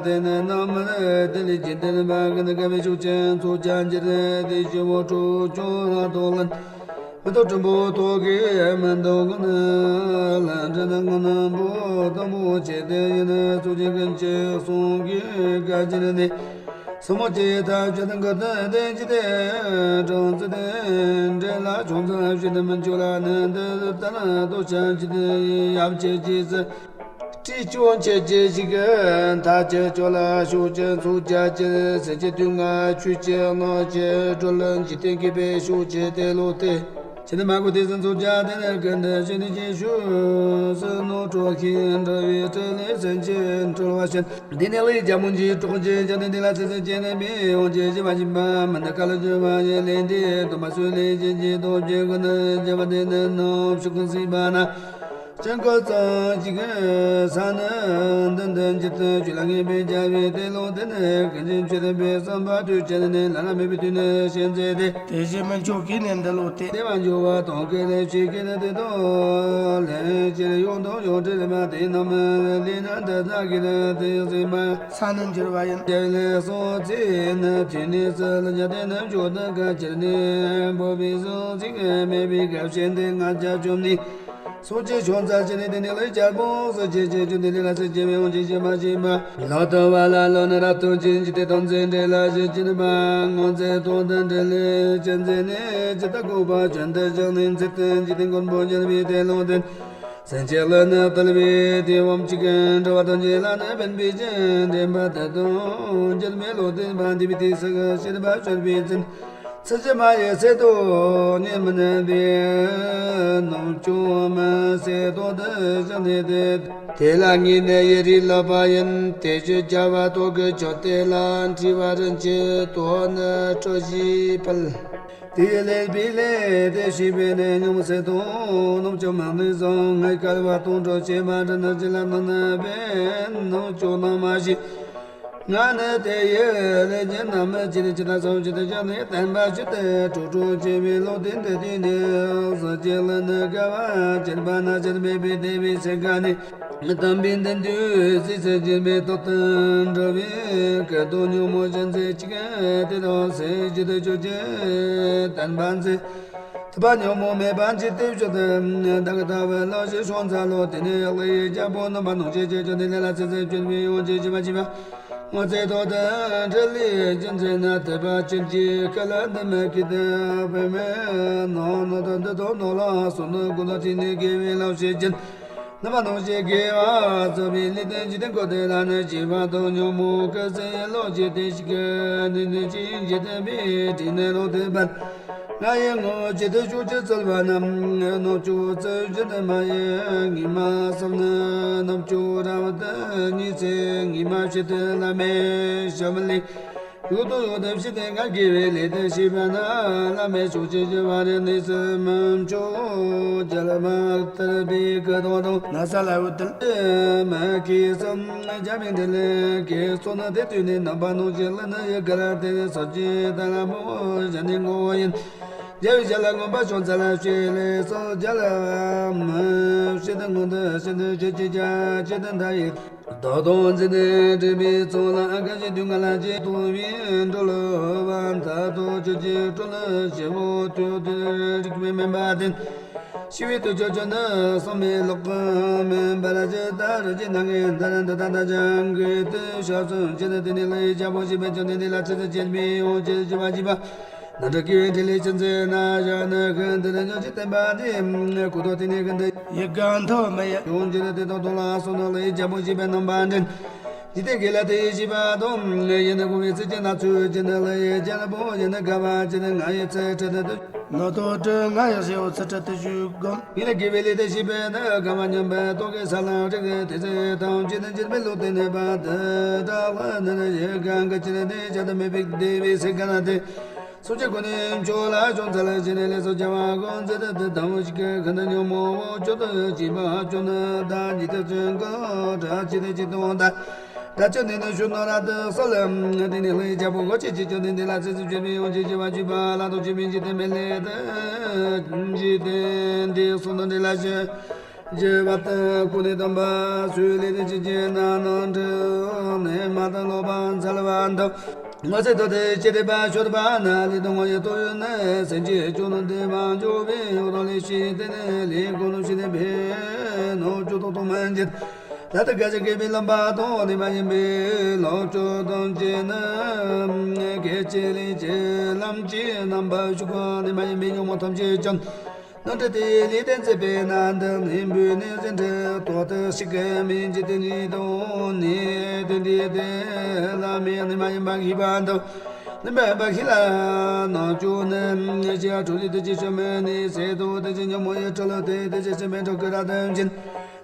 དེ་ནི་རྣམ་མི་དེ་ལས་ཀྱི་དེ་ནི་བ་གི་ནི་དགའ་བའི་ཤོག་ཅན་ཚོ་རྒྱ་འགྱུར་དེ་ཞི་བོ་ཁྲོ་ཆུང་ལ་དོ་ལན། མི་ཐོག་ཀྲུང་པོ་ཐོག་གི་མི་འདུག་གི་ནི་ལ་འདྲི་ནི་ངོ་ནི་བོ་དམ་པོ་ཆེ་དེ་ཡིན་ནི་ཚོ་རྒྱ་ཀུན་གྱི་གསུང་གི་དགའ་འགྱུར་ནི། སྲུ་མོ་ཅེས་ཐབས་བྱེད་དང་དགའ་སྟོན་ལྡན་གྱི་དེ་གྲངས་ཚུལ་དེ་འདྲེ་ལ་ཆུང་ཙམ་བྱེད་དུ་མི་འཇུག་ལ་ནི་འདི་ལྟ་ན་ལྟོ་ཆ་བྱེད་དུ་ཡབ་ཆེ་ཅེས་སུ། སྲིད་སྐྱོང་ཁྱེད་ཀྱི་ཞིག་གི་མཐའ་ཀྱི་ཕྱོགས་ལ་ཕྱོགས་ཀྱི་ཚོགས་རྒྱ་ཀྱི་སེམས་ཀྱི་དུས་ང་ཆོས་ཀྱི་སྣང་ཀྱི་སྒྲོལ་འཇིག་རྟེན་གྱི་པའི་ཕྱོགས་ཀྱི་ཏེ་ལོ་ཏེ། ཁྱེད་མ་གོ་ཏེ་སེམས་ཚོགས་རྒྱ་ཏེ་ནི་ཀུན་ཏུ་ཞི་བདེ་ཀྱི་ཕྱོགས་སུ་ནོར་འཕྲོག་ཤིང་འགྲོ་བའི་སྤྲིན་ལས་སེམས་ཀྱི་འགྲོལ་བ་ཞིག་འདི་ནི་ལས་རྒྱ་མོ་འཇིགས་གྲོགས་ཀྱི་རྒྱ་ནི་འདི་ལ་ཚེ་ཚེ་ཀྱི་ནི་མི་ཡོང་ཀྱི་ཞི་བ་ཞི་བ་མི་འདི་ཀ་ལ་ཞི་བ་ཡི་ལས་འདི་སྟོན་པ་སུ་ལས་ཀྱི་ཀྱི་སྟོབས་ཀྱི་ཀུན་ནི་རྒྱ་བ་འདི་ནི་ནོ་ཕྱུག་ཀུན་སྲིད་པ་ན། ཅན་ཀོ་ཙང་ཅིག་ས་ནི་འདི་འདི་འཇིག་ཏུ་ཆུ་ལ་ངེས་པའི་རྒྱ་བའི་ཏེ་ལོ་ཏེ་ནི་ཀུན་གྱི་ཆུ་ལྡན་པའི་བསམ་པ་དུས་ཆེན་ནི་ལ་ལ་མེད་པའི་དུས་ནི་ཤེས་མཛད་དེ། དེ་བཞིན་མི་མཆོག་གིས་ནི་འདི་ལོ་ཏེ། དེ་བ་འཇུ་བ་དང་ཀུན་ལས་ཆེ་ཀུན་ནི་དེ་དང་ལས་ཆེར་ཡོང་དང་ཡོང་འབྲེལ་མ་དེ་རྣམས་ལས་ན་འདི་དག་གིས་ནི་དེ་ཡང་སྲིད་མ། ས་ནི་འགྱུར་བ་ཡིན། རྒྱ་ལས་སོང་ཚེ་ནི་དུས་ནི་ཚེ་ལ་རྒྱ་ཏེ་ནི་འཇུག་ཏུ་ཀ་ཁྱེར་ནི་འབོ་བའི་སོང་ཚིག་མེད་པའི་སྐབས་ཤེས་འདི་ང་རྒྱ་བཅོམ་ནི། སོ་སྐྱེ་ཆུང་ཙག་ཅི་ནི་དེ་ནི་ལས་བྱར་སྤོང་སོ་སྐྱེ་ཅི་ཅི་ནི་དེ་ལ་སོ་སྐྱེ་མི་འོང་ཅི་ཞི་མ་ཞི་མ། ལོ་ཏོ་བ་ལ་ལོ་ནི་རབ་ཏུ་ཅི་ཅི་དེ་དོན་མཛད་འདྲེ་ལ་ཞི་ཅི་ནི་མ་ངོ་མཛད་དོན་དུ་འདྲེ་ལས་ཅི་མཛད་ནི་ཅི་ལྟ་གོ་བ་ཅན་དུ་བཞག་ནི་མཛད་དུ་ཅི་དེ་མགོན་པོ་རྒྱལ་བའི་དེ་ལོ་དེ། སེམས་ཅན་ལ་ནི་བཏུལ་བའི་དེ་བམ་གཅིག་འགྲོ་བ་དོན་གྱི་ལ་ནི་ཕན་པའི་ཅན་འདྲེན་པ་དེ་དང་འགྱུར་མེད་ལོ་དེ་མ་འདི་བའི་དེ་སག་ཤེས་པ་ཆོད་པའི་ཅན། ཚེ་ཕྱི་མ་ཡི་ཚེ་དུ་ཉེ་མི་ནུས་པའི་ནོར་ཕྱུགས་མི་ཟད་དོ་དུ་བཞག་ནས་ཏེ། དེ་ལ་ངེས་ནས་ཡི་རིགས་ལག་པ་ཡིན། དེ་ཕྱིར་རྒྱལ་བ་ཐོག་གི་ཆོས་དེ་ལ་འཁྲི་བ་རིན་ཆེན་དོ་ནི་སྤྲོ་ཞིག་ཕུལ། དེ་ལས་པའི་ལས་དེ་ཤེས་པས་ནི་ཉུང་ཟད་དོ་ནོར་ཕྱུགས་མ་ནུས་སོང་ངའི་སྐལ་བ་དང་འགྲོ་བྱེད་མ་འདྲ་ནི་ཅི་ལ་ནི་ནི་པའི་ནོར་ཕྱུགས་ནང་མ་ཞིག་ང་ནི་དེ་ཡི་ལས་ཀྱི་རྣམ་སྨིན་ཅི་ནི་ཅི་ལ་སོང་ཅི་དེ་ཅི་ནི་བསྟན་པ་ཅི་སྟེ་དྲུག་དྲུག་ཅེས་པའི་ལོ་དེ་འདི་དུས་ནི་ཟག་བཅས་ལ་ནི་དགའ་བ་སྤྱིར་པ་ན་སྤྱིར་མེད་པའི་དེ་བའི་སེམས་ཁ་ནི་དམ་པའི་མདུན་དུ་གཟིགས་སུ་འབྱིན་པའི་ཐོག་ཏུ་འགྲོ་བའི་སྐད་དུ་ཉོན་མོངས་ཅན་ཚེ་གཅིག་དེ་དང་ཚེ་གཅིག་ཏུ་གཅོད་ཅིང་བསྟན་པ་མཛད། ཐུབ་པ་ཉོན་མོངས་མེད་པ་ཇི་ལྟར་བྱུང་དུ་བདག་ལྟ་བུ་ལ་ཞེས་བྱུང་ཚར་ལོ། དེ་ནས་ལྷ་ཡི་རྒྱལ་པོ་རྣམ་པ་སྣང་མཆེད་ཀྱི་ཆོས་འདི་ལས་ལ་ཚེ་ཚེ་བཅོལ་བའི་ཡོངས་ཀྱི་ཞི་བ་ཞི་བ། ངོ་ཚེ་ཐོག་ཏུ་འཕྲིན་ལས་ཅན་ཚེ་ན་དད་པ་ཅན་གྱི་སྐལ་ལ་འདི་མི་སྐྱིད་དུ་བུད་མེད་ནང་ན་དུ་འདི་དོ་ནོ་ལ་སོ་ནུ་ཀུན་ལ་ཅི་ནས་དགེ་བའི་ལམ་བྱེད་ཅན། རྣམ་པ་སྣང་མཆེད་དགེ་བ་རྩོལ་བའི་ལས་དོན་ཇི་ལྟར་གོ་དེ་ལ་ནི་བྱིས་པ་དང་ཉོན་མོངས་ཀུན་ཟད་ལོ་ཇི་ལྟར་ཞིག་གི་ནི་ནི་ཅི་ཇི་ལྟར་བའི་དྲིན་ནི་ལོ་དེ་བར། ང་ཡི་ངོ་ཇི་ལྟར་ཤུགས་ཀྱིས་བཙལ་བ་རྣམས་ནོར་ཕྱུགས་བཙལ་བྱེད་མ་ཡི་ངེས་མ་བསམ་ནི་ནོར་ཕྱུགས་རབ་ཏུ་ཉེས་ཚེ་ངེས་མ་བྱེད་དུ་བླ་མེད་ཞབས་ལས། ཡུལ་དུ་ཡུལ་དུ་ཕྱིར་ཏེ་ང་དགེ་བའི་ལས་དེ་བྱས་པ་ན་བླ་མེད་ཕྱོགས་ཀྱི་ཞི་བ་རེ་གནས་སུ་མི་མཆོག་རྒྱལ་མ་དར་པའི་སྐུ་དང་དུ་ན་ས་ལ་འུ་དུ་མ་ཁྱེད་སམ་རྒྱ་མི་འདི་ལས་ཀྱི་སོ་ན་དེ་དུས་ནས་རྣམ་པ་སྣང་མཆེད་ལ་ནི་ཡི་ག་ལ་དེ་ནས་སོ་ཅི་ད་ལ་མོ་ཞ་ནི་ངོ་བོ་ཡིན། རྒྱལ་བའི་ཞལ་ལ་མངོན་པར་ཕྱོགས་འཚལ་ལ་ཞེས་ལས་སོ་རྒྱལ་བ་མི་ཕྱེད་དུ་མངོན་དུ་ཕྱིན་དུ་ཆོས་ཀྱི་རྒྱ་ཆེ་དུ་མཐའ་ཡི། བདག་དང་འཛིན་ནས་འདྲེས་པའི་ཚོགས་ལ་ཨ་ཀ་ཞིག་དུས་ང་ལ་ཅེས་གཏོང་བའི་འགྲོ་ལ་བ་མཐའ་ཐོག་ཆོས་ཀྱི་སྤྲོ་ལ་ཞེ་བོ་དུས་དུས་རིག་མི་མིན་པ་དེ། ཤི་བའི་དུས་ཆོས་ཅན་ནི་བསམ་མེད་ལོག་མིན་པར་ཇི་ལྟར་ཇི་སྣང་ངེ་འདར་འདི་ལྟ་ལྟ་ཅང་གི་དུས་ཞག་གསུམ་ཅི་ནི་དེ་ནི་ལ་ཡི་རྒྱལ་པོ་ཞེས་པའི་ཆོས་ནི་འདི་ལ་ཚེ་ཚེ་ཅན་མི་འོང་ཅི་ཞི་བ་ཞི་བ། ནཱ་ཏྲ་ཀི་ཡོན་ཏི་ལི་ཅན་ཚེ་ན་ཞག་ནི་ཁན་ཏི་ལི་ཉོ་ཅི་བསྟན་པ་འདི་ཀུ་ཏོ་ཏི་ནི་ཁན་ཏི་ཡི་ག་མཐོ་མི་ཡ་ཡོང་ཅི་ནི་དེ་དང་དོ་ལ་སོ་ནོ་ལ་ཡི་རྒྱལ་པོ་ཞེས་པའི་རྣམ་པ་འདྲེན། འཇིག་རྟེན་གྱི་ལ་དེ་ཡི་ཞི་བ་དང་ཡིན་ནི་གོ་བའི་ཚིག་ཅན་ན་ཚུལ་ཅན་ལ་ཡི་རྒྱལ་པོ་ཡིན་ནི་དགའ་བ་ཅན་ང་ཡི་ཚེ་ཁྲི་ནི་དུ་ནོ་ཏོ་ཏྲི་ང་ཡི་ཞེའུ་ཚི་ཁྲི་དུ་ཞུ་གོ། ངེད་ལ་དགེ་བའི་ལས་དེ་ཤེས་པས་ནི་གང་བ་མཉམ་པའི་རྟོག་གེ་ས་ལ་རིག་དེ་ཚེ་དང་ཅི་ནི་འཇིགས་པའི་བློ་དེ་ནི་པ་དེ་དག་ལ་ནི་ཡི་གང་གི་ཅི་ནི་དེ་ཆ་དུ་མེད་པའི་བདེ་བའི་སེམས་ག་ན་དེ། སོ་སྐྱེ་ཀུན་ནས་མཆོག་ལ་ཅུང་ཙམ་ལ་ཅི་ནི་ལས་སོ་སྐྱེ་བ་ཀུན་ཚེ་དེ་དེ་དང་ཞིག་གི་ཁ་ན་ཉོན་མོངས་བོ་ཅོ་དུ་ཅི་པ་ཅོ་ནི་ད་ཉི་ཐག་ཅན་ག་དྲ་ཅི་དེ་ཅི་དང་ད་དྲ་ཅི་ནི་ནི་ཤུ་ནོ་ར་དུ་སོ་ལ་དེ་ནི་ལྷའི་རྒྱལ་པོ་གོ་ཅི་ཅི་ཅོ་ནི་འདི་ལ་ཚེ་ཚེ་བྱེད་པའི་ཡོང་ཅི་ཅི་བ་ཅི་པ་ལ་དོ་ཅི་མིན་ཅི་དེ་མེད་ལས་དེ་ཅི་དེ་འདི་སོ་ནོ་འདི་ལ་ཞི། རྒྱལ་བ་དང་སྐུ་ནི་དམ་པ་སུའི་ལས་དེ་ཅི་ཅི་ན་ནང་འདྲི་ནས་མ་དང་ལོ་པ་འཚལ་བ་འདི། ངོ་ཚེ་ཐོག་ཏུ་ཅི་རིག་པ་ཤོར་བ་ན་ལི་དང་ངོ་ཡི་ཏོ་ཡོད་ནས་སེམས་ཀྱི་སྐྱོན་ནི་འདི་མ་འཇོག་པའི་ཡོ་དོ་ལི་ཤི་དེ་ནི་ལི་གོ་ནུ་ཤི་ནི་བེ་ནོ་ཅོ་ཏོ་ཏོ་མན་ཇི། ད་ལྟ་ག་ཅི་དགེ་བའི་ལམ་པ་དང་ནི་མ་ཡིན་པའི་ལོ་ཅོ་དང་ཅི་ནི་གེ་ཅི་ལི་ཅི་ལམ་ཅི་རྣམ་པ་ཤུ་ག་ནི་མ་ཡིན་པའི་ཉོན་མོངས་ཐམས་ཅད་ཀྱང་། ནང་དུ་དེ་ལས་བརྟེན་མཛད་པའི་ནང་དུ་ནི་འབུལ་ནས་ཟིན་བྲིས་ཏོག་ཏུ་ཞིག་གི་མིན་གྱི་དེ་ཉིད་དུ་ནི་དེ་འདི་དེ་ལ་མེད་ནི་མ་ཡིན་པ་ཤེས་པ་འདུག་ནི་མེད་པ་ཤེས་ལ་ནང་བཅུག་ནི་ཞེས་གྲོལ་ལས་དེ་ཅི་ཤོ་མེད་ནི་ཟེར་དུ་དེ་ཅི་ཉོན་མོངས་ཡི་ཁྲོ་ལོ་དེ་དེ་ཅི་ཤི་མེད་འགྲོ་ཀི་ར་དམ་བཞིན།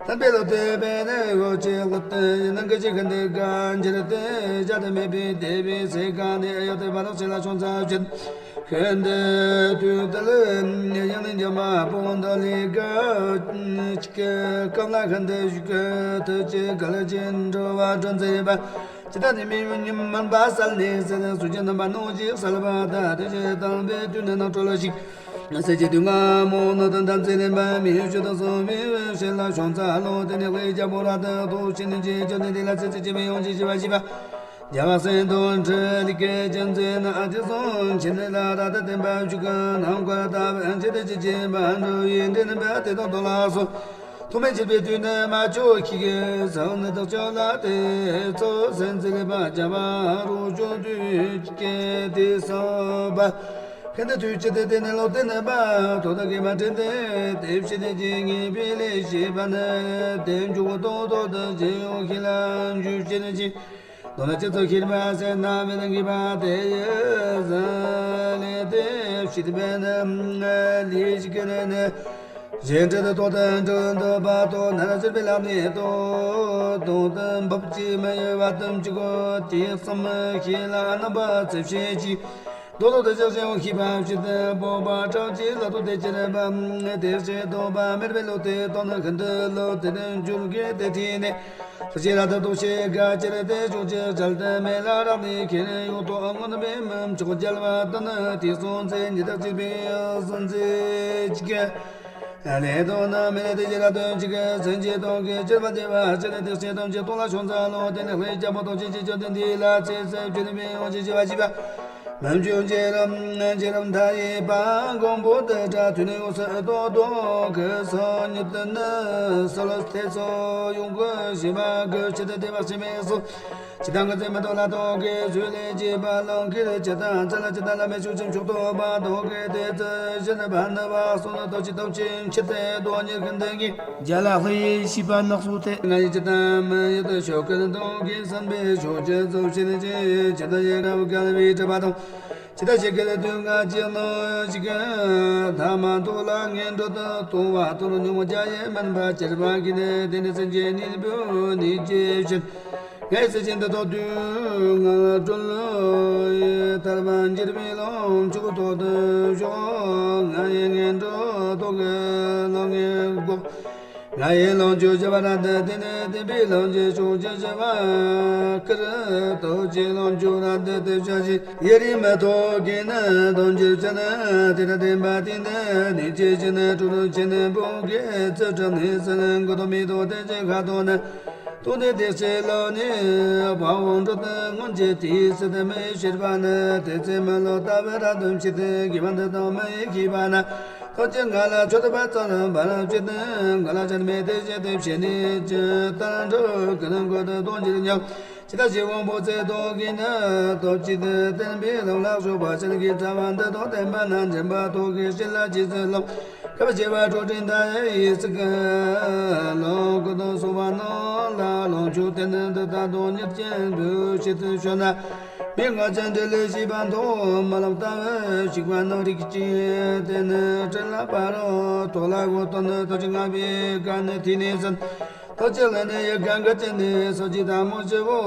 ཐར་པའི་བློ་དེ་འབད་ནས་ཧོ་ཅེ་ལོ་དེ་ནང་གི་ཅི་ཁན་དེ་ག་འཇིར་དེ་བྱ་དེ་མེད་པའི་དེ་བའི་ཚེ་ག་ནས་ཨ་ཡོ་དེ་བ་ལོག་ཆེ་ལ་ཤོང་ཚ་བྱེད། ཁན་དེ་དུས་དེ་ལ་ཡང་ནི་འཇམ་པོ་འདི་ལས་ག་ཅིག་སྐབས་ལ་ཁན་དེ་བཞུགས་ཀི་དུ་ཅི་ག་ལ་ཅི་འགྲོ་བ་སྒྲོན་མཛད་པ། ཅི་ལྟར་ནི་མི་ཡུལ་ཉིན་མིན་པ་གསལ་ནས་ཟེར་སུ་ཅི་རྣམ་པ་སྣང་ཞིག་གསལ་བ་ད་དེ་ཅི་དང་པའི་དུས་ནས་ནང་ཁྲོ་ལ་ཞིག་སྲིད་ཀྱི་དུས་ང་མོ་ནི་དང་དམ་ཚིག་ལེན་པ་མི་ཡུལ་ཆུ་དང་སོང་བའི་ཞེ་ལ་བྱུང་ཚ་ལོ་དེ་ནི་ལས་རྒྱལ་པོ་ར་དང་ཐུགས་ཆེན་ནི་ཅི་ཅོ་ནི་དེ་ལ་ཚེ་ཚེ་ཅི་མི་ཡོང་ཅི་ཞི་བ་ཞི་བ། རྒྱལ་བ་སྲིད་དང་འཕྲིན་ལས་ཀྱི་ཅན་ཚེ་ན་ཨ་ཏི་སོང་ཆེན་ནི་ལ་ར་ད་བསྟན་པ་བཅུ་ཀ་ནམ་མཁའ་ལྟ་བུ་ཨན་ཅི་དེ་ཅི་ཅི་མ་འགྲོ་ཡིན་དྲན་པ་དེ་དང་དོ་ལ་སོ། ཐོག་མའི་ཕྱིར་པའི་དུས་ནི་མ་ཆོག་ཁྱི་གི་ས་ནི་བདག་ཅག་ལ་དེ་ཚོ་སེམས་ཚེ་ལེགས་པ་བྱ་བ་རོ་ཅོ་དུས་ཀྱི་དེ་སོ་བ། ཁེ་འདི་དུས་ཅི་དེ་དེ་ནི་ལོ་དེ་ནི་པ་དོ་དག་གི་མ་དྲན་དེ་དེ་ཕྱི་དེ་ཅི་ངེས་པའི་ལས་བྱེད་པ་ནི་དེ་མཇུག་ཏོ་ཏོ་དུ་ཅི་ཡོང་ཁྱི་ལ་འཇུ་བྱེད་ནི་ཅི། དོ་ན་ཅི་ཚོ་ཁྱེར་མ་ཟེར་ན་མི་དང་གི་པ་དེ་ཡི་ཟ་ལེ་དེ་ཕྱི་དེ་པའི་ནི་ལས་ཞིག་གི་ནི་ནི། གཞན་འདྲ་དུ་ཐོག་ཏུ་འགྲོ་འདོད་པ་དོ་ན་ར་ཟེར་བའི་ལམ་ནས་དོ་དོ་དུ་འབབ་ཀྱི་མི་ཡོད་པ་དུམ་གཅིག་གོ་དེ་བསམ་ཤེས་ལ་རྣམ་པ་ཚེ་ཕྱེད་ཀྱི། དོ་དོ་དུ་ཕྱག་བཞེས་ཤེས་པ་ཕྱིར་དུ་སྤོབས་པ་གྲགས་ཀྱི་ལ་དོ་དེ་ཅི་རེད་པ། དེ་ཕྱིར་དོ་པ་མེར་བའི་ལོ་དེ་དོ་ན་ཁན་དུ་ལོ་དེ་དུ་འཇུར་གེ་དེ་ཁྲིད་ནས། ལྷག་ཆེ་ར་དུ་དོ་ཤེས་ག་ཅི་རེད་དེ་ཕྱོགས་ཀྱི་གྲལ་དུ་མེ་ལ་རག་ནས་ཁྱེར་ཡོང་དོ་སྔོན་པའི་མི་མཆོག་རྒྱལ་བ་དུ་ནི་དེ་སོང་ཚེ་ཉི་དག་ཅིག་པའི་སོང་ཚེ་ཅིག་གི། ལས་དང་རྣམ་སྨིན་དེ་ཅི་ར་དོན་གཅིག་གི་སེམས་ཅན་དོན་གྱི་སྤྱོད་པ་དེ་བ་ཅི་ནི་དེ་སེམས་དམ་ཅི་སྟོང་ལ་ཤོང་ཚ་ལོ་དེ་ནི་ལྷའི་རྒྱལ་པོ་དང་ཅི་ཅི་ཅི་དེ་འདི་ལ་ཚེ་ཚེ་བཅུ་ནི་མི་ཡོང་ཅི་ཅི་བ་ཅི་བ། མི་འབྱུང་རྗེ་རབ་རྗེ་རབ་མཐའ་ཡས་པ་མགོན་པོ་དེ་དྲ་དུས་ནི་ཡོངས་སུ་རྟོག་རྟོག་གི་སང་ཉིད་དུ་ནི་སོལ་ཐེ་ཚོ་ཡོང་གི་ཞེས་པ་གི་ཆེད་དུ་དེ་བ་ཞེས་མེད་སོ། ཅི་དང་གི་ཚེ་མི་ཐོག་ལ་ཐོག་གི་ཚུལ་ལས་བྱེད་པ་ལོང་གི་ལས་ཅི་དང་ཚ་ལ་ཅི་དང་ལ་མེ་ཤུགས་ཆེན་མཆོག་ཐོག་པ་ཐོག་གི་དེ་ཚེ་གཞི་ནི་བ་ནི་བ་སོ་ནི་ཐོག་ཅི་ཐོག་ཆེན་ཆི་ཐེ་དོ་ཉི་གི་འདི་གི་རྒྱ་ལ་ཧི་ཤི་པ་ནག་སུ་ཐེ་ང་ཡི་ཅི་དང་མི་ཡི་དུ་ཤོག་གི་ནི་ཐོག་གི་བསམ་པའི་ཤོག་ཅི་ཚོགས་ཤི་ནི་ཅི་ཅི་དང་ཡི་རབ་གལ་བའི་གྲུབ་པ་དང་། ཅི་ལྟར་ཞིག་གི་དུས་ང་ཅི་ནོ་ཞིག་གི་ཐ་མ་ཐོག་ལ་ངན་འགྲོ་དང་ལྟུང་བ་དོར་ཉུང་བ་རྒྱ་ཡི་མིན་པ་སྤྱིར་བ་གི་ནི་དེ་ནི་སེམས་ཅན་ནི་བུ་ནི་ཅི་བཞིན། ངའི་སེམས་ཅན་འདི་དག་དུས་ང་གྲོལ་ལོ་ཡི་ཐར་པ་འགྱུར་བའི་ལོངས་སྤྱོད་ཐོག་ཏུ་ཞོག་ང་ཡི་ངན་འགྲོ་དོག་གི་ལོ་ངན་འགོག་ང་ཡི་ལོངས་སྤྱོད་བྱ་བ་ར་འདི་དེ་ནི་བསྟན་པའི་ལོངས་སྤྱོད་ཕྱོགས་ཀྱི་བྱ་བ་ཀིར་ཏོ་ཅི་ལོངས་སྤྱོད་ར་འདི་དེ་བྱ་ཞིང་ཡེ་རི་མ་ཐོག་གི་ནི་དོན་གྱི་ཆ་ནི་དེ་ལ་བརྟེན་པ་དེ་ནི་ནི་ཅི་ཞིག་ནི་ཀྲུ་རུ་ཆེ་ནི་བོ་གི་ཚུལ་དྲངས་ནི་སི་ནི་མགོ་ཐོག་མི་ཐོག་དེ་ཅི་ཁ་ཐོག་ནི་ཐོག་ནི་དེ་སི་ལོ་ནི་བ་འོང་འགྲོ་དུ་སྔོན་གྱི་དེའི་སི་དེ་མི་ཤེས་པ་ནི་དེ་ཚེ་མི་ལོ་ལྟ་བུ་ར་དོན་ཕྱི་དེ་དགེ་བ་འདི་དང་མི་ཡི་ཤེས་པ་ན། ཐོག་ཅི་ང་ལ་ཆོས་ཐོབ་པ་ཙམ་བར་བྱེད་དུ་ང་ལ་ཆར་མེད་དེ་བྱེད་དེ་བྱེད་ནི་ཅི་ལྟར་འགྲོ་ཀུན་མགོ་དུ་གཏོང་རྒྱུར་སྙམ། ཇི་ལྟར་ཞིག་དབང་པོ་ཚེ་ཐོག་གི་ནི་སྟོབས་ཀྱིས་དུ་བརྟན་པའི་ལམ་ལ་ཞོག་པ་ཅན་གྱི་ཐ་བ་འདི་དང་ལྡན་པ་ན་འདྲེན་པ་ཐོག་གི་ཞི་ལ་ཇི་ཙམ་ལོ། སྐབས་བྱེ་བ་འགྲོ་དྲན་ད་ཡི་སི་ཀ་ལོ་ཀུན་ཏུ་སོ་བ་ནོ་ལ་ལོངས་སྤྱོད་དེ་ནི་འདི་ལྟ་དོན་ཉིད་ཅན་དུ་ཤེས་ཚུལ་ཤོད་ན། མི་ང་ཅན་འདྲེ་ལས་ཤེས་པ་མཐོ་མ་ལབ་ལྟ་བུ་ཞིག་པ་ནོ་རིག་ཅིང་དེ་ནི་དྲིན་ལ་པ་རོ་ཐོག་ལ་འོ་དོ་ནི་ཐོ་ཅི་ང་བའི་ག་ནི་ཐི་ནི་སན་ཐོ་ཅི་ལ་ནི་ཡ་ག་ག་ཅན་ནི་སོ་ཅི་ད་མོ་ཅི་བོ་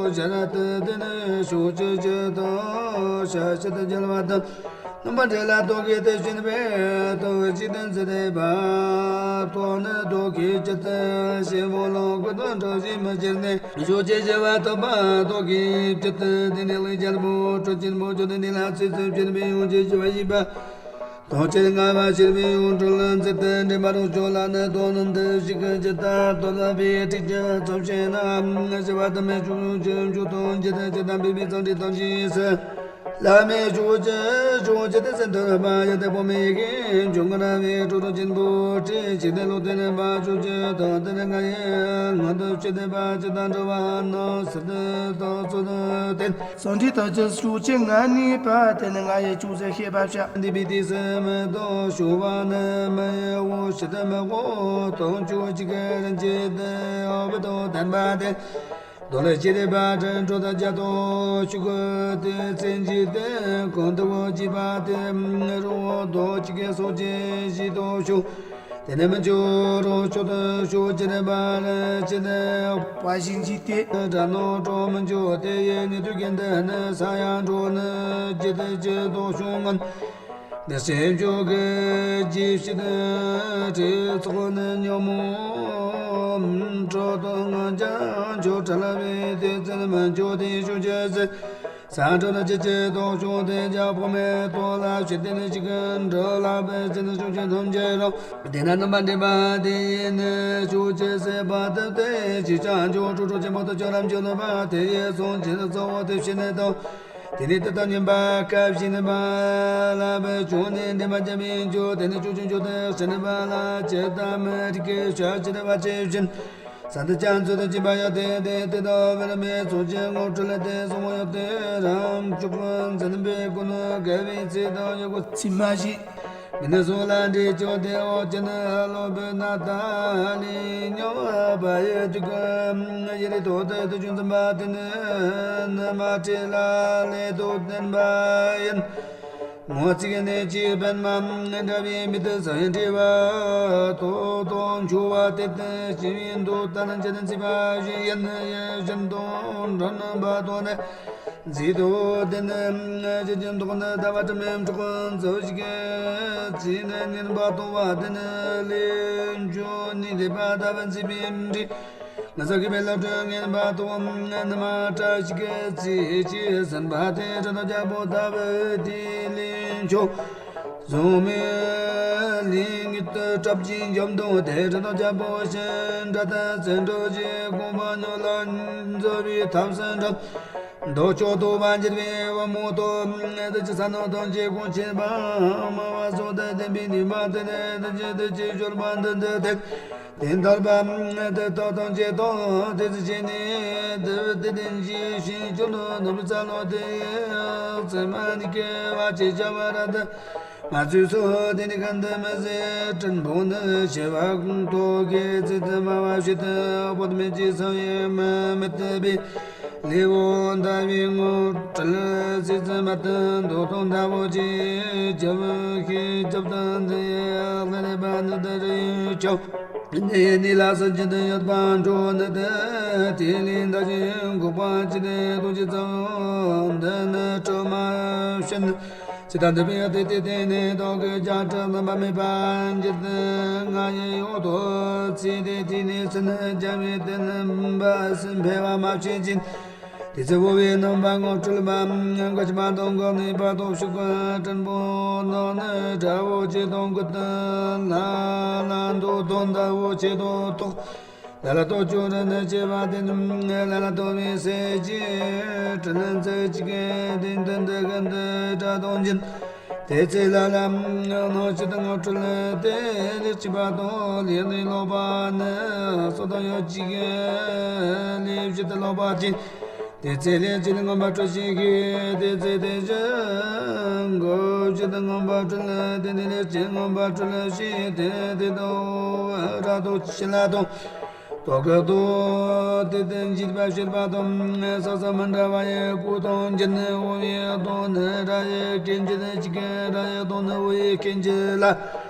ཞ་ར་ཏི་དེ་ནི་ཤོ་ཅི་ཅི་དོ་ཤ་ཤི་ཏི་རྒྱལ་བ་དང་། རྣམ་པ་འདྲེ་ལ་ཐོག་གི་དེ་བཞིན་པའི་ཐོག་ཅི་དང་ཟེར་དེ་པ་ཐོག་ནི་ཐོག་གི་ཅི་ཏི་ཤེས་བོ་ལོ་ཀུ་ཏོ་འགྲོ་ཞིག་མི་ཅིར་ནི་ཞོ་ཅི་ཞི་བ་ཐོབ་པ་ཐོག་གི་ཅི་ཏི་དེ་ནི་ལི་རྒྱལ་པོ་གྲུ་ཆེན་པོ་ཅོ་དེ་ནི་ལ་ཚིག་ཚིག་བཞིན་པའི་ཡོང་ཅི་ཞི་བ་ཡིན་པ། ཐོག་ཅི་ང་བ་ཤེས་པའི་ཡོང་གྲུ་ལ་ཚིག་ཏི་འདྲེ་མ་རུ་ཅོ་ལ་ནི་དོ་ནི་འདི་ཞིག་གི་ཅི་ཏ་དོ་ལ་བའི་ཁྲིག་ཅི་ཚོམ་ཤེས་ན་ཞི་བ་ཐོབ་མི་ཅུ་ཅུ་ཅུ་ཐོང་ཅི་ཏི་ཅི་ཏ་བི་བི་ཚང་ཁྲི་ཐང་ཅི་སི། བླ་མེད་ཕྱོགས་བཅུའི་ཕྱོགས་བཅུ་དེ་ཚེ་འདིར་མ་ཡང་དེ་བོ་མི་ཡི་གེ་འབྱུང་ངར་བའི་ཁྲོ་ཁྲོ་ཆེན་པོ་ཁྲི་ཆིག་སྟེང་ལོ་དེ་ནས་མ་ཕྱོགས་བཅུ་དང་དེ་ནས་ང་ཡི་ངང་དུ་ཕྱི་དེ་པ་ཅི་དང་འགྲོ་བ་རྣམས་སུ་དེ་དང་སུ་དེ་སངས་རྒྱས་ཐམས་ཅད་ཕྱོགས་བཅུ་ང་གཉིས་པ་དེ་ནས་ང་ཡི་ཅུང་ཟད་ཤེས་པར་བྱ། འདི་པའི་དུས་སུ་མི་དང་ཤོ་བ་ནི་མི་ཡི་འོ་ཞི་དེ་མི་གོ་དང་ཕྱོགས་གཅིག་གི་རིན་ཆེན་དེ་ཨ་བུ་དང་ལྡན་པ་དེ། རྡོ་ལ་ཅི་རེ་བ་དྲན་འགྲོ་དང་རྒྱ་དང་ཤུ་གུ་དེ་ཚེ་འཇིག་དེ་གང་དུ་བ་ཅི་བ་དེ་རོ་རྡོ་ཅི་གེ་སོ་ཅི་ཞི་དོ་ཤོ། དེ་ནས་མི་འཇོ་རོ་ཤོ་དུ་ཤོ་ཅི་རེ་བ་རེ་ཅི་ནས་བ་ཞིང་ཅི་དེ་དྲ་ནོ་གྲོ་མི་འཇོ་དེ་ཡེ་ཉི་དུ་གན་དེ་ནི་ས་ཡང་འགྲོ་ནི་ཅི་དེ་ཅི་དོ་ཤོ་ངན། འདི་སེམས་མཆོག་གི་རྗེས་ཤུལ་དུ་གྲོས་ཚོགས་ནི་ཉོན་མོངས་ཁྲོད་དུ་ངང་ཀྱང་མཆོག་བྲལ་བའི་དེ་ཚེ་མི་མཆོག་དེ་ཤུགས་ཆེ་ཟེར། ས་འཕྲོ་ན་ཅི་ཅི་དོག་ཤོག་དེ་རྒྱ་ཕོ་མེ་ཏོ་ལ་ཞི་བདེ་ནི་ཅི་ཀུན་འགྲོ་ལ་པའི་ཚེ་ནི་ཤུགས་ཆེ་ཐམས་ཅད་རོ། དེ་ན་རྣམ་པ་འདྲེས་པ་དེ་ཡིན་ནི་ཤུགས་ཆེ་ཟེར་བ་དེ་དེ་ཅི་ཅང་མཆོག་ཁྲོ་ཁྲོ་ཆེན་པོ་དུ་ཆོ་རམ་ཆོ་ནུ་པ་དེ་ཡི་གསུང་ཆེ་ནི་གཙོ་བོ་དེ་ཤི་ནི་དང་། དེ་ནས་དེ་དག་ཉན་པ་སྐབས་ཤིག་ནི་མ་ལ་བའི་ཆུང་ནས་འདྲེན་པ་རྒྱ་མིན་འཇོག་དེ་ནས་ཆུང་ཆུང་འཇོག་དེ་ཟེར་ནི་མ་ལ་ཇི་ལྟ་མི་རིགས་ཀྱི་ཤ་ཅི་རེ་བ་ཆེ་བཞིན་ས་འདི་ཅན་ཚོད་དུ་སྦྱིན་པ་ཡོད་དེ་དེ་དེ་དག་བེ་ར་མའི་ཚོགས་ཀྱི་ངོ་སྤྲོད་ལས་དེ་གསུང་མོ་ཡོད་དེ་རམ་ཅུག་པོ་འཛིན་པའི་ཀུན་དགའ་བའི་ཚེ་དང་ཡོད་གོ་ཚིག་མ་ཞིག་མི་ནི་སོ་ལ་འདྲེ་ཅོ་དེ་འོ་ཅི་ནི་ལོ་བུ་ན་ད་ལི་ཉོ་བ་ཡི་དུ་གི་ཡི་རི་དོ་དེ་དུ་ཅུང་ཙམ་པ་དེ་ནི་ནི་མ་ཏྲི་ལ་ལེ་དོ་བསྟན་པ་ཡིན། ངོ་ཚིག་ནི་ཅི་བན་མ་འདྲ་བའི་མི་དུ་ཟ་ཡི་འདྲི་བ་དོ་དོ་འཆུ་བ་དེ་དུ་ཅི་བིན་དུ་ད་ནི་ཅི་ནི་ཚི་བ་ཞི་ཡན་ཡེ་བཞིན་དུ་འགྲོ་ནི་བ་དོ་ནི། མཛེས་སྡུག་དེ་ནི་ཅི་ཅི་མདོག་ནི་ཟླ་བ་དྲི་མེད་འཁྲུགས་འཛུགས་ཤིག་ཚེ་ནི་ཉིན་པ་ལྟུང་བ་དེ་ནི་ལས་འཇུག་ནི་དེ་པ་ཟླ་བ་མཛེས་པའི་འབྲི། ང་ཚོ་གི་མེ་ལ་སྒྲོན་ངན་པ་ལྟུང་ནི་མ་བཀྲ་ཤིག་ཚེ་ཅི་ཟིན་པ་དེ་དྲི་ནོ་རྒྱལ་པོ་ཟླ་བ་དེ་ལས་འཇུག་བཟུང་མེད་ལས་ངེས་དུ་གྲབ་ཅིང་འཇོམས་དུ་དེ་དྲི་ནོ་རྒྱལ་པོ་ཞིང་འདྲ་ད་ཚེ་འགྲོ་ཅི་དགོངས་པ་ཉོ་ལ་འཛོལ་བའི་ཐབས་སུ་འགྲོ། མདོ་ཆོག་ཏུ་བ་འགྱུར་བའི་བ་མོ་ཏོ། དེ་ཅི་ས་ནོ་དང་བཅས་གོང་ཆེན་པ་སྨྲ་བ་སོགས་དང་ལྡན་པའི་ནུས་པ་དེ་ནས་དེ་ཅི་དེ་ཅི་སྦྱོར་བ་འདི་འདི་དེ། དེ་འདར་བ་དེ་ཏོ་དང་བཅས་ཏོ་དེ་ཅི་བྱས་ནས་དེ་དེ་དེ་ཅི་ཞིང་ཆུ་ནོ་ནུབ་ས་ལོ་དེ་ཙེ་མ་ནི་ཀེ་བ་ཅི་བྱ་བ་ར་དེ། ང་ཚོས་སོ་དེ་ནི་གང་དུ་མི་ཟད་སྤྲིན་ཕུང་དུ་ཞི་བ་ཀུན་ཏོ་གེ་ཚིག་ཏུ་སྨྲ་བ་ཞིག་ཏུ་བོད་མི་ཅི་སོ་ཡེ་མི་མི་ཐུབ་པའི་ལེའུ་ཟླ་བའི་ངོ་སྤྲུལ་ཚིག་ཙམ་མ་ཏུ་མདོ་དང་ཟླ་བོ་ཅི་རྒྱབ་ཤེས་རྒྱབ་ཏུ་འདི་ལ་ནི་པ་ནི་ད་རི་ཆོ་འདི་ནི་ལ་སོ་ཅི་ཏུ་ཡོད་པ་འགྲོ་ནི་ཏེ་དེ་ལས་འདའ་ཞིང་འགོག་པ་ཅི་ནི་ཏུ་ཅི་ཙམ་འདི་ནི་སྤྲོ་མ་བྱིན། ཇི་ལྟར་འདོད་པའི་ཡང་དེ་དེ་དེ་ནི་བདག་གི་བརྒྱ་ཕྲག་རྣམ་པར་སྨིན་པ་འགྱུར་ཏེ་ང་ཡི་འོག་ཏུ་ཚེ་དེ་དེ་ནི་ཚུན་རྒྱལ་བའི་དེ་ནི་འབའ་སྲིན་འཕེལ་བ་མ་བྱེད་ཅིང་། དེ་ཚེ་འོ་བའི་རྣམ་པ་ངོ་སྤྲུལ་པ་གོ་ཆ་མ་དང་གོ་ནི་བར་དུ་ཤུགས་ཀུན་སྤྲིན་པོ་ནང་ནི་དགྲ་བོ་ཆེ་དང་ཀུན་ཏུ་ལ་ལ་འདུ་དང་ཟླ་བོ་ཆེ་དང་ཐོག་ལ་ལ་ཏོ་ཅོ་ར་ནི་ཆེ་བ་དེ་ནི་ལ་ལ་ཏོ་བའི་སྲས་ཀྱི་དྲིན་ལན་ཚེ་གཅིག་གི་དེ་འདི་འདི་གི་འདི་དགྲ་དང་འབྱིན། དེ་ཚེ་ལ་ལ་ནོ་ཅི་དང་ངོ་སྤྲུལ་ཏེ་ལེགས་བྱས་པ་དང་ལེགས་ནི་ལོག་པ་ནི་སོ་དང་ཡོད་ཅིག་གི་ལེགས་བྱས་ཏེ་ལོག་པ་ཅིག་དེ་ཚེ་ལེགས་བྱས་ནི་ངོམས་པ་སྤྲོ་ཞིང་གི་དེ་ཚེ་དེ་བཞིན་འགོག་བྱས་ཏེ་ངོམས་པ་སྤྲུལ་དེ་ནི་ལེགས་བྱས་ངོམས་པ་སྤྲུལ་ཞིང་དེ་དེ་དང་ར་དང་ཤི་ལ་དང་། དོ་ག་དོ་དེ་དེ་འཇིགས་པ་བྱེད་པ་དང་ས་ས་མི་འདྲ་བ་ཡི་སྐུ་དང་འགྱུར་ནི་འོ་བའི་དོན་ནི་ར་ཡི་སྐད་འགྱུར་ནི་གཅིག་གི་ར་ཡི་དོན་ནི་འོ་ཡི་སྐད་འགྱུར་ལ།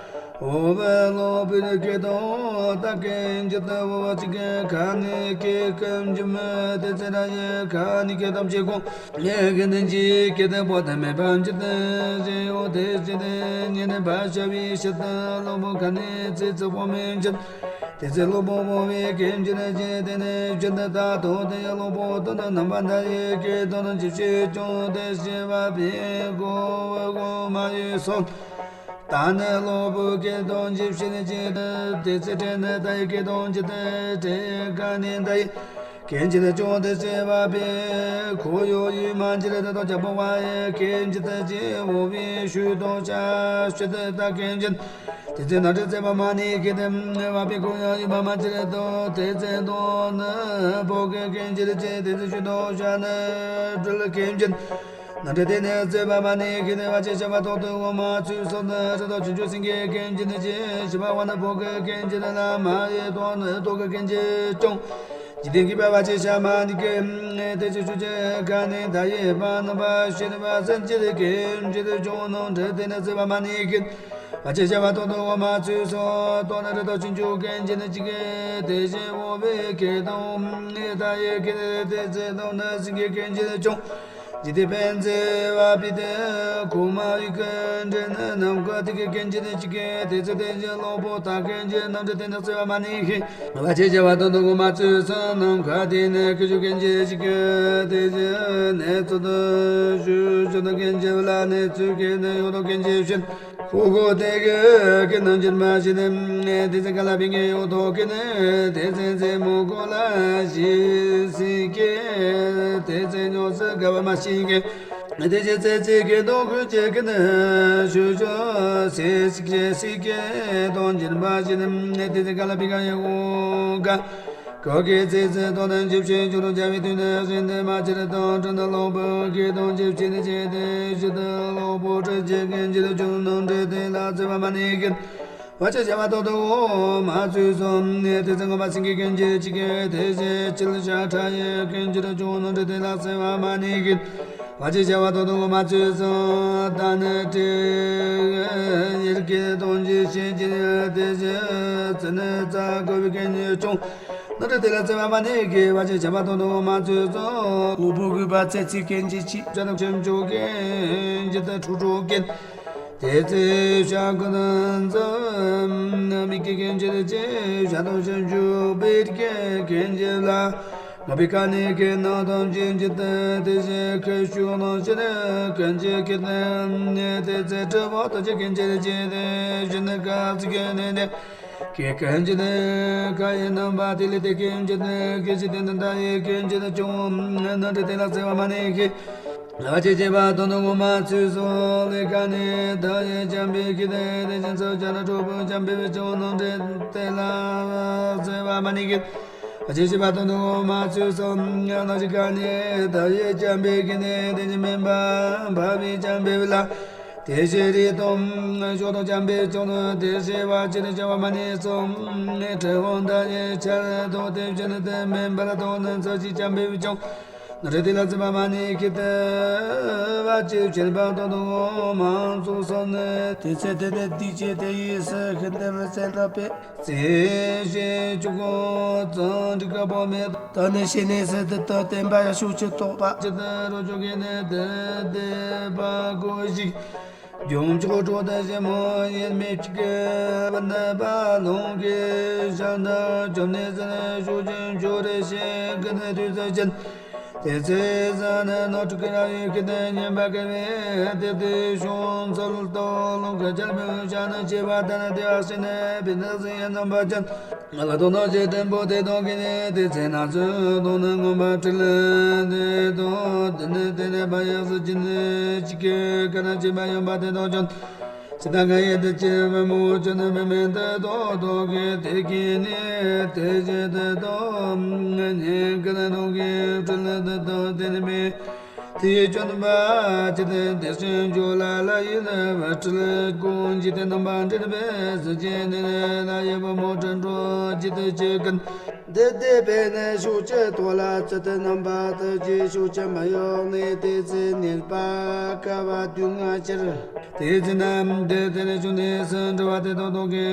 འོ་བའི་ལོ་བུ་ནི་སྐད་དང་ད་སྐད་འགྱུར་དུ་འོ་བ་གཅིག་གི་ཁ་ནི་སྐད་སྐད་འགྱུར་མི་དེ་ཚེ་ར་ཡི་ཁ་ནི་སྐད་དམ་བྱེད་ཀུང་ངེ་གི་ནི་འཇིགས་སྐད་དུ་བོ་དེ་མེད་པ་འགྱུར་དུ་རེ་འོ་དེ་ཅི་དེ་ཉེ་ནི་བ་ཤ་བའི་ཕྱིར་དུ་ལོ་བུ་ཁ་ནི་ཚེ་ཚེ་བོ་མི་འགྱུར། དེ་ཚེ་སློབ་དཔོན་འོ་བའི་སྐད་འགྱུར་ཅན་དེ་ནི་བཞིན་དུ་ད་དོ་དེ་ཡང་སློབ་དཔོན་དོན་དུ་རྣམ་པར་འདའ་ཡི་སྐད་དོན་ཇི་བྱེད་ཀྱང་དེ་བྱེད་པ་པའི་གོ་བ་གོ་མ་ཡི་སོགས། ད་ནི་སློབ་བུ་སྐད་དོན་ཇི་བྱེད་ནི་ཅི་དེ་ཚེ་དྲན་ནི་ད་ཡི་སྐད་དོན་ཇི་ལྟར་དྲན་ག་ནི་ད་ཡི། སྐད་ཅིག་ཅུང་དེ་བྱས་པ་པས། ཁོ་ཡོད་ཡུལ་མ་འགྱུར་དེ་དང་རྒྱལ་པོ་བ་ཡི་སྐད་ཅིག་ཅེས་འོ་བའི་ཤུལ་དུ་བྱ་ཤུལ་དུ་ད་སྐད་ཅིག་དེ་ཚེ་ནང་དུ་བརྩེ་བ་མ་ནི་ཁྱེད་དེ་བ་པའི་ཁོ་ཡང་ཡུལ་མ་མ་འགྱུར་དུ་དེ་ཚེ་དོན་ནི་བོ་གི་སྐད་ཅིག་ཅེས་དེ་ཚེ་ཤུལ་དུ་བྱ་ནི་སྦྲུལ་སྐད་ཅིག་ནང་དུ་དེ་ནི་བརྩེ་བ་མ་ནི་ཁྱེད་དེ་བ་ཅེས་བྱ་བ་ཐོག་ཏུ་འོ་མ་ཚུལ་སོགས་ནི་རི་དྭགས་ཆུང་ཆུང་སེང་གེ་སྐད་ཅིག་ཅེས་ཞི་བ་བ་ནི་བོ་གི་སྐད་ཅིག་ལ་མ་ཡི་དོན་ནི་ཐོག་གི་སྐད་ཅིག་ཅུང་། འཇིག་རྟེན་གྱི་པ་བ་ཅེས་བྱ་མ་ནི་ཀི། དེ་ཅི་ཆུ་ཅི་ཁ་ནི་ད་ཡི་པ་ནི་པ་ཤི་ནི་པ་སེམས་ཅི་རི་ཀི་ཅི་རི་ཅུང་ནང་དྲི་དེ་ནི་བརྩེ་བ་མ་ནི་ཀི། བ་ཅེས་བྱ་བ་ཐོག་ཏུ་འོ་མ་ཚུལ་སོགས་ཏོ་ནི་རི་དྭགས་ཆུང་ཆུང་སྐད་ཅིག་ནི་ཅི་ཀི། དེ་བཞིན་འོ་བའི་ཀི་དང་ནི་ད་ཡི་ཀི་ནི་དེ་ཚེ་དང་ནི་སེང་གེ་སྐད་ཅིག་ཅུང་། འཇིག་རྟེན་པའི་བརྩེ་བ་པི་དེ་གོ་མ་ཡི་ཀི་འདྲེ་ནི་ནམ་མཁའ་དེ་ཀི་སྐད་ཅིག་ནི་ཅི་ཀི། དེ་ཚེ་དེ་བཞིན་གླང་པོ་ད་སྐད་ཅིག་ནམ་དྲི་དེ་ནི་བརྩེ་བ་མ་ནི་ཀི། བ་ཅེས་བྱ་བ་ཐོག་ཏུ་འོ་མ་ཚུལ་སོགས་ནམ་མཁའ་དེ་ནི་ཀི་ཞུ་སྐད་ཅིག་ཅི་ཀི། དེ་བཞིན་ནི་ཚུལ་དུ་ཞུ་ཞུ་དང་སྐད་ཅིག་ལ་ནི་ཚུལ་ཀི་ནི་ཡོད་དང་སྐད་ཅིག་བཞིན། ཧོ་གོ་དེ་གི་ཀི་ནང་འགྱུར་མ་ཞིག་ནི། དེ་ཚེ་ཀ་ལ་པིང་གི་ཡོད་ཐོག་གི་ནི། དེ་ཚེ་ཚེ་མོ་གོ་ལ་ཞིག་སི་ཀེ། དེ་ཚེ་ཉོ་སི་ག་བ་མ་ཞིག་གི། དེ་ཚེ་ཚེ་ཚེ་གི་དོ་ཁུ་ཅེ་གི་ནི། ཞུ་ཞུ་སི་སི་ཀེ་སི་ཀེ་དོ་འགྱུར་མ་ཞིག་ནི། དེ་ཚེ་ཀ་ལ་པིང་གི་ཡོད་ག་ག་གི་ཚེ་ཚེ་དོ་ནི་འཇིབ་ཆེན་ཅུང་རུ་བྱ་བའི་དུས་ནི་བཞིན་དུ་མ་ཅི་རི་དང་དྲི་ནི་གླང་པོ་གི་དང་འཇིབ་ཆེན་ནི་ཆེ་སྟེ་ཞི་དུ་གླང་པོ་དྲི་ཆེ་གི་འཇི་དུ་ཅུང་ནང་དྲི་དེ་ལ་བརྩེ་བ་མ་ནི་གི། བ་ཅེས་བྱ་བ་ཐོག་ཏུ་འོ་མ་ཚུལ་སོགས་ནི། དེ་ཚེ་མངོན་པར་སེང་གེ་གི་འཇི་ཅི་གི། དེ་བཞིན་ཅི་ལ་ཤ་ཁྲ་ཡི་གི་འཇི་དུ་ཅུང་ནང་དྲི་དེ་ལ་བརྩེ་བ་མ་ནི་གི། བ་ཅེས་བྱ་བ་ཐོག་ཏུ་འོ་མ་ཚུལ་སོགས་ད་ནི་དྲི་ཡི་གི་དང་འཇི་ཤེས་ཀྱི་དེ་བཞིན་ཙི་ནི་ཙ་གོ་བའི་གི་འཇི་ཅུང་། ནོར་དེ་ལ་བརྩེ་བ་མ་ནི་གི། བ་ཅེས་བྱ་བ་དང་དུ་མ་ཚུལ་སོགས། ལུས་པོ་གུས་པ་ཚེ་ཚེ་སྐད་ཅིག་ཅིག་བྱ་དང་ཁྱིམ་ཆོག་གི་འཇི་ལྟ་ཁྲུ་ཁྲུ་སྐད། དེ་ཚེ་ཤ་ཁུ་དང་འཛམ་མི་སྐད་སྐད་འཇི་ལ་ཅི་བྱ་དང་ཁྱིམ་ཆོག་པའི་སྐད་སྐད་འཇི་ལ། ང་པའི་ཀ་ནི་སྐད་ནང་དང་འཇི་འཇི་ལྟ་དེ་བཞིན་ཁ་ཤུག་ནང་ཕྱི་ནི་སྐད་འཇི་སྐད་དེ་ཚེ་གྲུབ་པ་དང་ཅི་སྐད་འཇི་ལ་ཅི་དེ་བཞིན་ནི་ཀ་ཚིག་སྐད་ནི་ནི། ཀྱེ་ཀུན་གྱི་ནི་ཀ་ཡི་རྣམ་པ་དེ་ལས་དེ་ཀུན་གྱི་ནི་ཀྱེ་ཞི་དེ་ནི་ད་ཡི་ཀུན་གྱི་ནི་ཅུང་ནི་དྲི་དེ་ལ་བརྩེ་བ་མ་ནི་ཀྱེ། ལ་ཅེ་ཅེ་བ་དོ་ནི་ངོ་མ་ཚུལ་སོགས་ལས་ཀ་ནི་ད་ཡི་བྱམས་པའི་ཀྱེ་དེ་དེ་བཞིན་སོ་བྱ་ན་གྲོགས་པོ་བྱམས་པའི་ཅུང་ནི་དྲི་དེ་ལ་བརྩེ་བ་མ་ནི་ཀྱེ། ལ་ཅེ་ཅེ་བ་དོ་ནི་ངོ་མ་ཚུལ་སོགས་ལ་ཅི་ཀ་ནི་ད་ཡི་བྱམས་པའི་ཀྱེ་ནི་དེ་བཞིན་མིན་པ་འཕགས་པའི་བྱམས་པའི་ལ། དེ་བཞིན་རིགས་དང་མཆོག་དང་བྱམས་པའི་ཕྱོགས་ནི་དེ་བཞིན་བ་ཅི་ནི་བྱ་བ་མ་ནི་གསུམ་ནི་དྲི་བ་མདའ་ཡི་ཆར་དང་དེ་བཞིན་ནི་དེ་མིན་པར་དོན་ནི་ས་གཞི་བྱམས་པའི་ཕྱོགས་ནི་རི་དེ་ལ་བརྩེ་བ་མ་ནི་ཁྱེད་དེ་བ་ཅི་བྱེད་པ་དང་དུ་མང་ཚོགས་སོགས་ནི་དེ་ཚེ་དེ་ནི་དེ་ཅི་དེ་ཡི་སི་ཁན་དེ་མི་ཚེ་ན་པེ། རྩེ་ཞེས་བཅུ་དགུ་ཙམ་འགྲིག་པ་མེད། ད་ནི་ཤེས་ནས་སི་དི་ཏོ་བསྟན་པ་ཡ་ཤུག་ཅི་ཐོགས་པ། ཅི་ཏི་རོ་ཅོ་གེ་ནི་དི་དི་པ་གོ་ཞིག་ཇོམ་ཆོག་གྲོགས་དང་ཞི་མོ་ཡིན་མི་གཅིག་གི་བུ་ནི་པ་ལོང་གི་ཞང་དང་བཅོམ་ནས་ཟིན་ཤུག་ཅིང་ཆོ་རེ་ཞིག་གི་ནི་དུས་སུ་ཅན། དེ་ཚེ་ས་ནི་ནོར་ཕྲུག་གི་རང་ཡུལ་གྱི་དེ་ཉན་པ་གི་བས་དེ་དེ་ཤོང་ཚོལ་ཏོ་ལོ་ག་ཅར་མི་ཤ་ནི་ཆེ་བ་ད་ནི་དེ་ཨ་སི་ནི་བི་ནི་སི་ཡན་ནམ་པ་ཅན། ང་ལ་དོ་ནོ་ཅེ་བརྟན་པོ་དེ་དོ་གི་ནི་དེ་ཚེ་ན་ཚོད་དོ་ནི་ངོམ་པ་ཁྲི་ལ་དེ་དོ་དེ་ནི་དེ་ནི་བ་ཡག་སི་ཅི་ནི་ཅི་ཀེ་ཀ་ན་ཅི་བ་ཡོམ་པ་དེ་དོ་ཅོན། ཅི་ད་ག་ཡེ་དེ་ཅི་བ་མོ་ཅོན་ནི་མི་མེ་དེ་དོ་དོ་གི་དེ་གི་ནི་དེ་ཅི་དེ་དོ་ཉེ་གི་ནི་དོ་གི་ཁྲི་ལ་དེ་དོ་དེ་ནི་མི། དེའི་སྐྱོན་པ་ཅི་སྟེ་དེ་བཞིན་བརྗོད་ལ་ལ་ཡིན་པ་སྤྲུལ་དགོངས་ཀྱི་དེ་རྣམ་པ་འདྲེན་པའི་གཟི་བརྗིད་ནི་ལ་ཡི་བུ་མོ་དྲིན་གྲོགས་ཀྱི་དེ་ཅི་ཀུན། འདི་དེ་བས་ནི་ཤུགས་ཀྱི་ཐོག་ལ་ཚུལ་དེ་རྣམ་པ་དུ་ཀྱི་ཤུགས་ཀྱི་མི་ཡོང་ནས་དེ་ཚེ་ནེར་པ་ཀ་བ་དུས་ང་ཕྱིར། དེ་ཚེ་ན་འདི་དེ་ནི་བྱུང་ནས་སུ་འགྲོ་བ་དེ་དང་དོ་གི་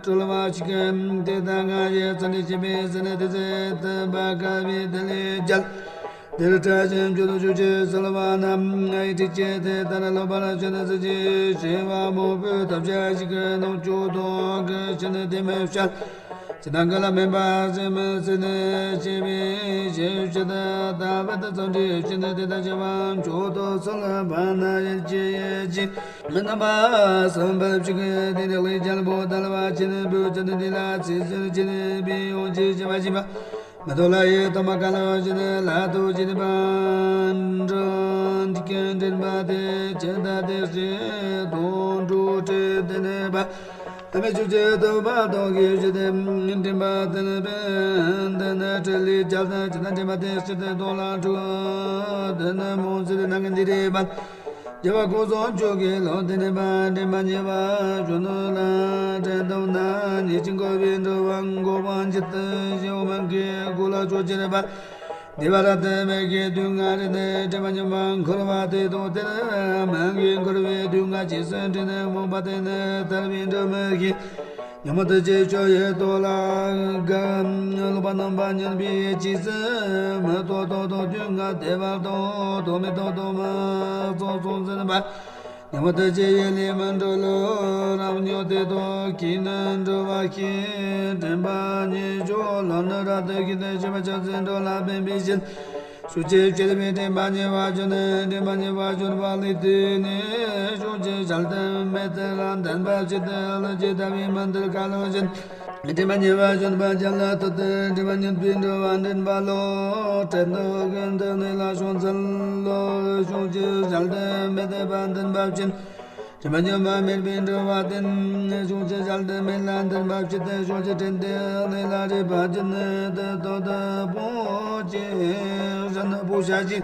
སྤྲུལ་བ་ཞིག་གི་དེ་ལྟ་ང་ཡི་ཚུལ་འདི་བྱེད་པའི་ཟིན་ནས་དེ་ཚེ་དུ་བ་ཀ་བའི་དེ་ལས་རྒྱལ། དེར་བཀྲ་ཤིས་འབྱུང་དུ་གྱུར་ཅིག་གསོལ་བ་རྣམས་ངའི་ཁྲིད་ཀྱི་དེ་ལྟར་ལོ་པར་བྱོན་ཟེར་གྱིས་ཞེས་པ་མོས་པའི་ཐབས་ཤེས་ཤིག་གི་ནང་བཅུག་དོ་གི་ཕྱིར་ནི་དེ་མི་བཤད། ཅི་དང་ག་ལ་མིན་པ་ཟེར་མི་ཟེར་ནི་ཞེས་པའི་ཞེས་བཤད་ད་བད་ཙམ་གྱི་ཕྱིར་ནི་དེ་ལྟར་བྱེད་པ་མཆོག་ཏུ་གསོལ་བ་ན་ཡིད་ཀྱི་ཡིད་ཀྱི་རྣམ་པ་བསམ་པར་བྱེད་ཀྱི་དེ་ནི་ལས་རྒྱལ་པོ་དལ་བ་ཆེན་པོས་ཅི་ནི་དེ་ལ་ཚིག་ཟེར་ཅི་ནི་པའི་ཡོངས་ཀྱི་བྱ་བ་བྱེད་པ། མི་ཐོག་ལ་ཡི་དམ་མ་ག་ལ་བཞིན་ལ་དུ་བྱེད་པ། འགྲོ་འདི་ཀྱང་འདྲེན་པ་དེ་ཇི་ལྟ་དེ་བཞིན་དོན་འགྲོ་དྲི་དེ་ནི་པ། ཨ་མི་ཆུ་ཆེ་དུ་པ་དོ་གི་ཞི་དེ་འདྲེན་པ་དེ་ནི་པན་དེ་ནི་ཏྲི་ལི་ཇ་དེ་ཇི་ལྟ་འདྲེན་པ་དེ་ཞི་དེ་དོ་ལ་འགྲོ་དེ་ནི་མོ་ཟི་དེ་ནང་གི་འདི་རེ་པ། རྒྱལ་བ་སྐུ་གསུང་ཆོས་ཀྱི་ལོ་དེ་ནི་པ་འདྲེན་པ་ཉེ་བ་གཞོན་ནུ་ལ་དྲན་དུ་ན་ཉེ་ཅིང་གོ་བའི་འགྲོ་བ་འགོག་པ་འཇིག་ཏུ་ཞི་བ་མ་གི་སྐུ་ལ་ཆོས་ཅི་རེ་པ། འདི་བ་ར་དེ་མེ་གི་དུས་ང་རེ་ནས་དྲན་པ་ཉམས་པ་འཁོར་བ་དེ་དང་དེ་ནས་མ་གི་འཁོར་བའི་དུས་ང་ཇི་སྲིད་དྲན་ནས་མོངས་པ་དེ་ནས་ཐར་བའི་འགྲོ་མི་གི། ཉོན་མོངས་དུ་བྱེད་ཆོས་ཡོད་དོ་ལ་ག་ལོག་པ་རྣམ་པ་ཉམས་པའི་ཅི་སྲིད་མི་རྟོག་རྟོག་རྟོག་དུས་ང་དེ་བར་རྟོག་རྟོག་མི་རྟོག་རྟོག་མི་རྟོག་ཚོགས་ཚོགས་འཛིན་པ། ཉོན་མོངས་དུ་བྱེད་ཡེ་ལས་མི་འགྲོ་ལོ་རབ་ཉོ་དེ་དོ་གིས་ནི་འགྲོ་བ་ཤེས་དྲན་པ་ཉེ་ཆོག་ལོ་ནི་རབ་ཏུ་གིས་ནི་ཤེས་པ་ཆགས་ཚེ་འགྲོ་ལ་ཕན་པའི་ཕྱིར། ཤུགས་ཀྱིས་བསྐྱེད་པའི་དྲན་པ་ཉེ་བར་གྱུར་ནས་དྲན་པ་ཉེ་བར་གྱུར་པ་ལས་བརྟེན་ནས་ཤུགས་ཀྱིས་གཞལ་དུ་མེད་དེ་ལ་ལྡན་པ་ཇི་ལྟར་ལ་ཇི་ལྟ་བའི་མན་དེར་ག་ལོ་བཞིན། དྲན་པ་ཉེ་བར་གྱུར་པ་ཅན་ལ་ལྟོས་ཏེ་དྲན་པ་ཉམས་པའི་འགྲོ་བ་འདྲེན་པ་ལོ། བྲན་དུ་ཀུན་དུ་གནས་ལ་ཤོང་ཚུལ་ལོ། ཤུགས་ཀྱིས་གཞལ་དུ་མེད་པ་ལྡན་པ་ཕྱིན། དྲན་པ་ཉམས་པ་མེད་པའི་འགྲོ་བ་བསྟེན། ཤུགས་ཀྱིས་གཞལ་དུ་མེད་ལ་ལྡན་པ་ཕྱིར་ཏེ་ཤུགས་ཀྱིས་དྲན་ཏེ་གནས་ལ་རེ་བ་ཅན་དུ་ཏོ་ཏོ་པོ་ཅི་ཟན་པོ་ཤ་ཅིག་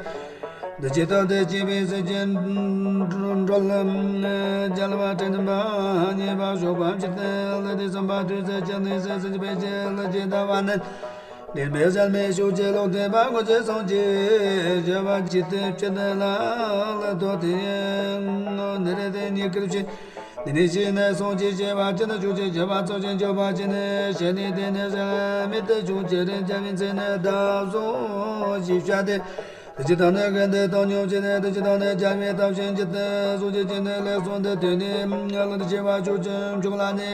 འདི་ཇི་ལྟར་དེ་སྐྱེས་པའི་སེམས་ཅན་འགྲོ་ལ་རྒྱལ་བ་དྲན་པ་ཉེ་བར་ཞོག་པ་ཕྱིར་ཏེ་ལ་དེ་བསམ་པ་དུས་སུ་ཅི་ནས་སེམས་སེམས་པའི་ཆེད་ལ་ཇི་ལྟ་བ་ནི། འདིར་མེད་བསམ་མེད་ཤུགས་ཀྱིས་ལོག་ལྟ་བ་ངོ་ཚེ་སངས་རྒྱས་བྱ་བ་ཇི་ལྟར་ཕྱིར་ལ་ལ་ཐོག་དེ་ནི་རེ་དེ་ཉིད་ཀིར་ཕྱིན། འདི་ནི་ཤེས་ནས་སངས་རྒྱས་བྱ་བ་ཅི་ནི་ཤུགས་ཀྱིས་བྱ་བ་ཚོགས་ཀྱིས་འཇོག་པ་ཅི་ནི་ཤེས་ནས་དེ་ནི་བསམ་མེད་དུ་ཤུགས་ཀྱིས་རེ་བྱ་བའི་ཚེ་ནི་བདག་སོགས་ཞེས་བྱ་སྟེ། དེ་ཅི་དང་ནི་གན་དེ་དང་སྙོམས་བྱས་ནས་དེ་ཅི་དང་ནི་བྱ་བའི་ཐབས་ཤེས་ཀྱི་དེ་སོགས་ཀྱི་ཅི་ནི་ལས་སོང་དེ་དེ་ནི་ལ་དེ་བྱ་བ་ཤུགས་ཀྱིས་འཇོག་ལ་ནི།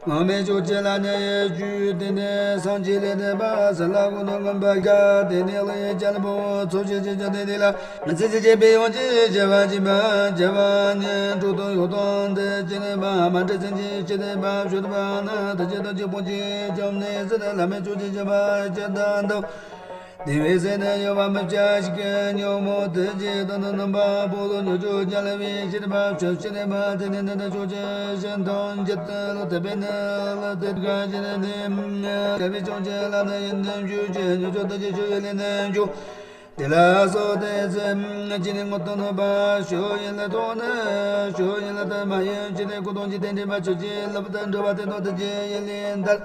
སྔ་མའི་ཕྱོགས་ཀྱི་ལ་ནི་ཡེ་ཤུ་དེ་ནས་སངས་རྒྱས་ལས་འདས་པ་ས་ལ་ཀུན་ཏུ་མངོན་པར་དགའ་དེ་ནས་ལ་ཡེ་རྒྱལ་པོ་ཚོགས་ཀྱི་ཅི་ཅི་དེ་དེ་ལ་མི་ཚེ་ཚེ་སྐྱེས་པའི་ཡོངས་ཀྱི་བྱ་བ་བྱེད་པ་བྱ་བ་ཉིད་འགྲོ་དོན་ཡོད་དོན་དེ་ཅི་ནས་པ་མ་འདྲེས་ཚན་གྱི་ཅི་ནས་པ་བྱོད་པ་ན་དེ་ཅི་དང་ཅི་པོ་ཅི་བཅོམ་ནས་ཟིན་ལ་མི་ཚོགས་ཀྱི་བྱ་བ་ཅི་དང་དུ། དེ་བས་ཟེར་ན་ཡོད་པ་མི་བྱ་ཞིག་གི་ཉོན་མོངས་དེ་ཅི་དང་ནི་རྣམ་པ་པོ་དང་ཉོ་ཆོག་རྒྱལ་བའི་ཤེས་པ་ཆོས་ཤེས་ནས་མ་དེ་ནི་འདི་ནི་ཆོས་ཀྱི་ཤེས་དང་འཇིག་ཏུ་ལོ་དེ་བས་ནི་ལ་དེ་ག་ཅི་ནི་དེ་དེ་བས་ཆོས་ཀྱི་ལ་ནི་ཡིན་དུ་འཇུག་ཅི་ཉོ་ཆོག་དེ་ཅི་ཆོས་ཡོད་ལས་ནི་འཇུག་དེ་ལ་སོགས་དེ་ཚེ་ཅི་ནི་ངོ་ཏོ་ནོ་པ་ཞོ་ཡིན་ལ་ཐོག་ནི་ཞོ་ཡིན་ལ་དེ་མ་ཡིན་ཅི་ནི་ཀུ་དོང་ཅི་དེ་འདྲེན་པ་ཆོས་ཀྱི་ལབ་དང་འགྲོ་བ་དེ་དོ་དེ་ཅི་ཡིན་ལས་འདར།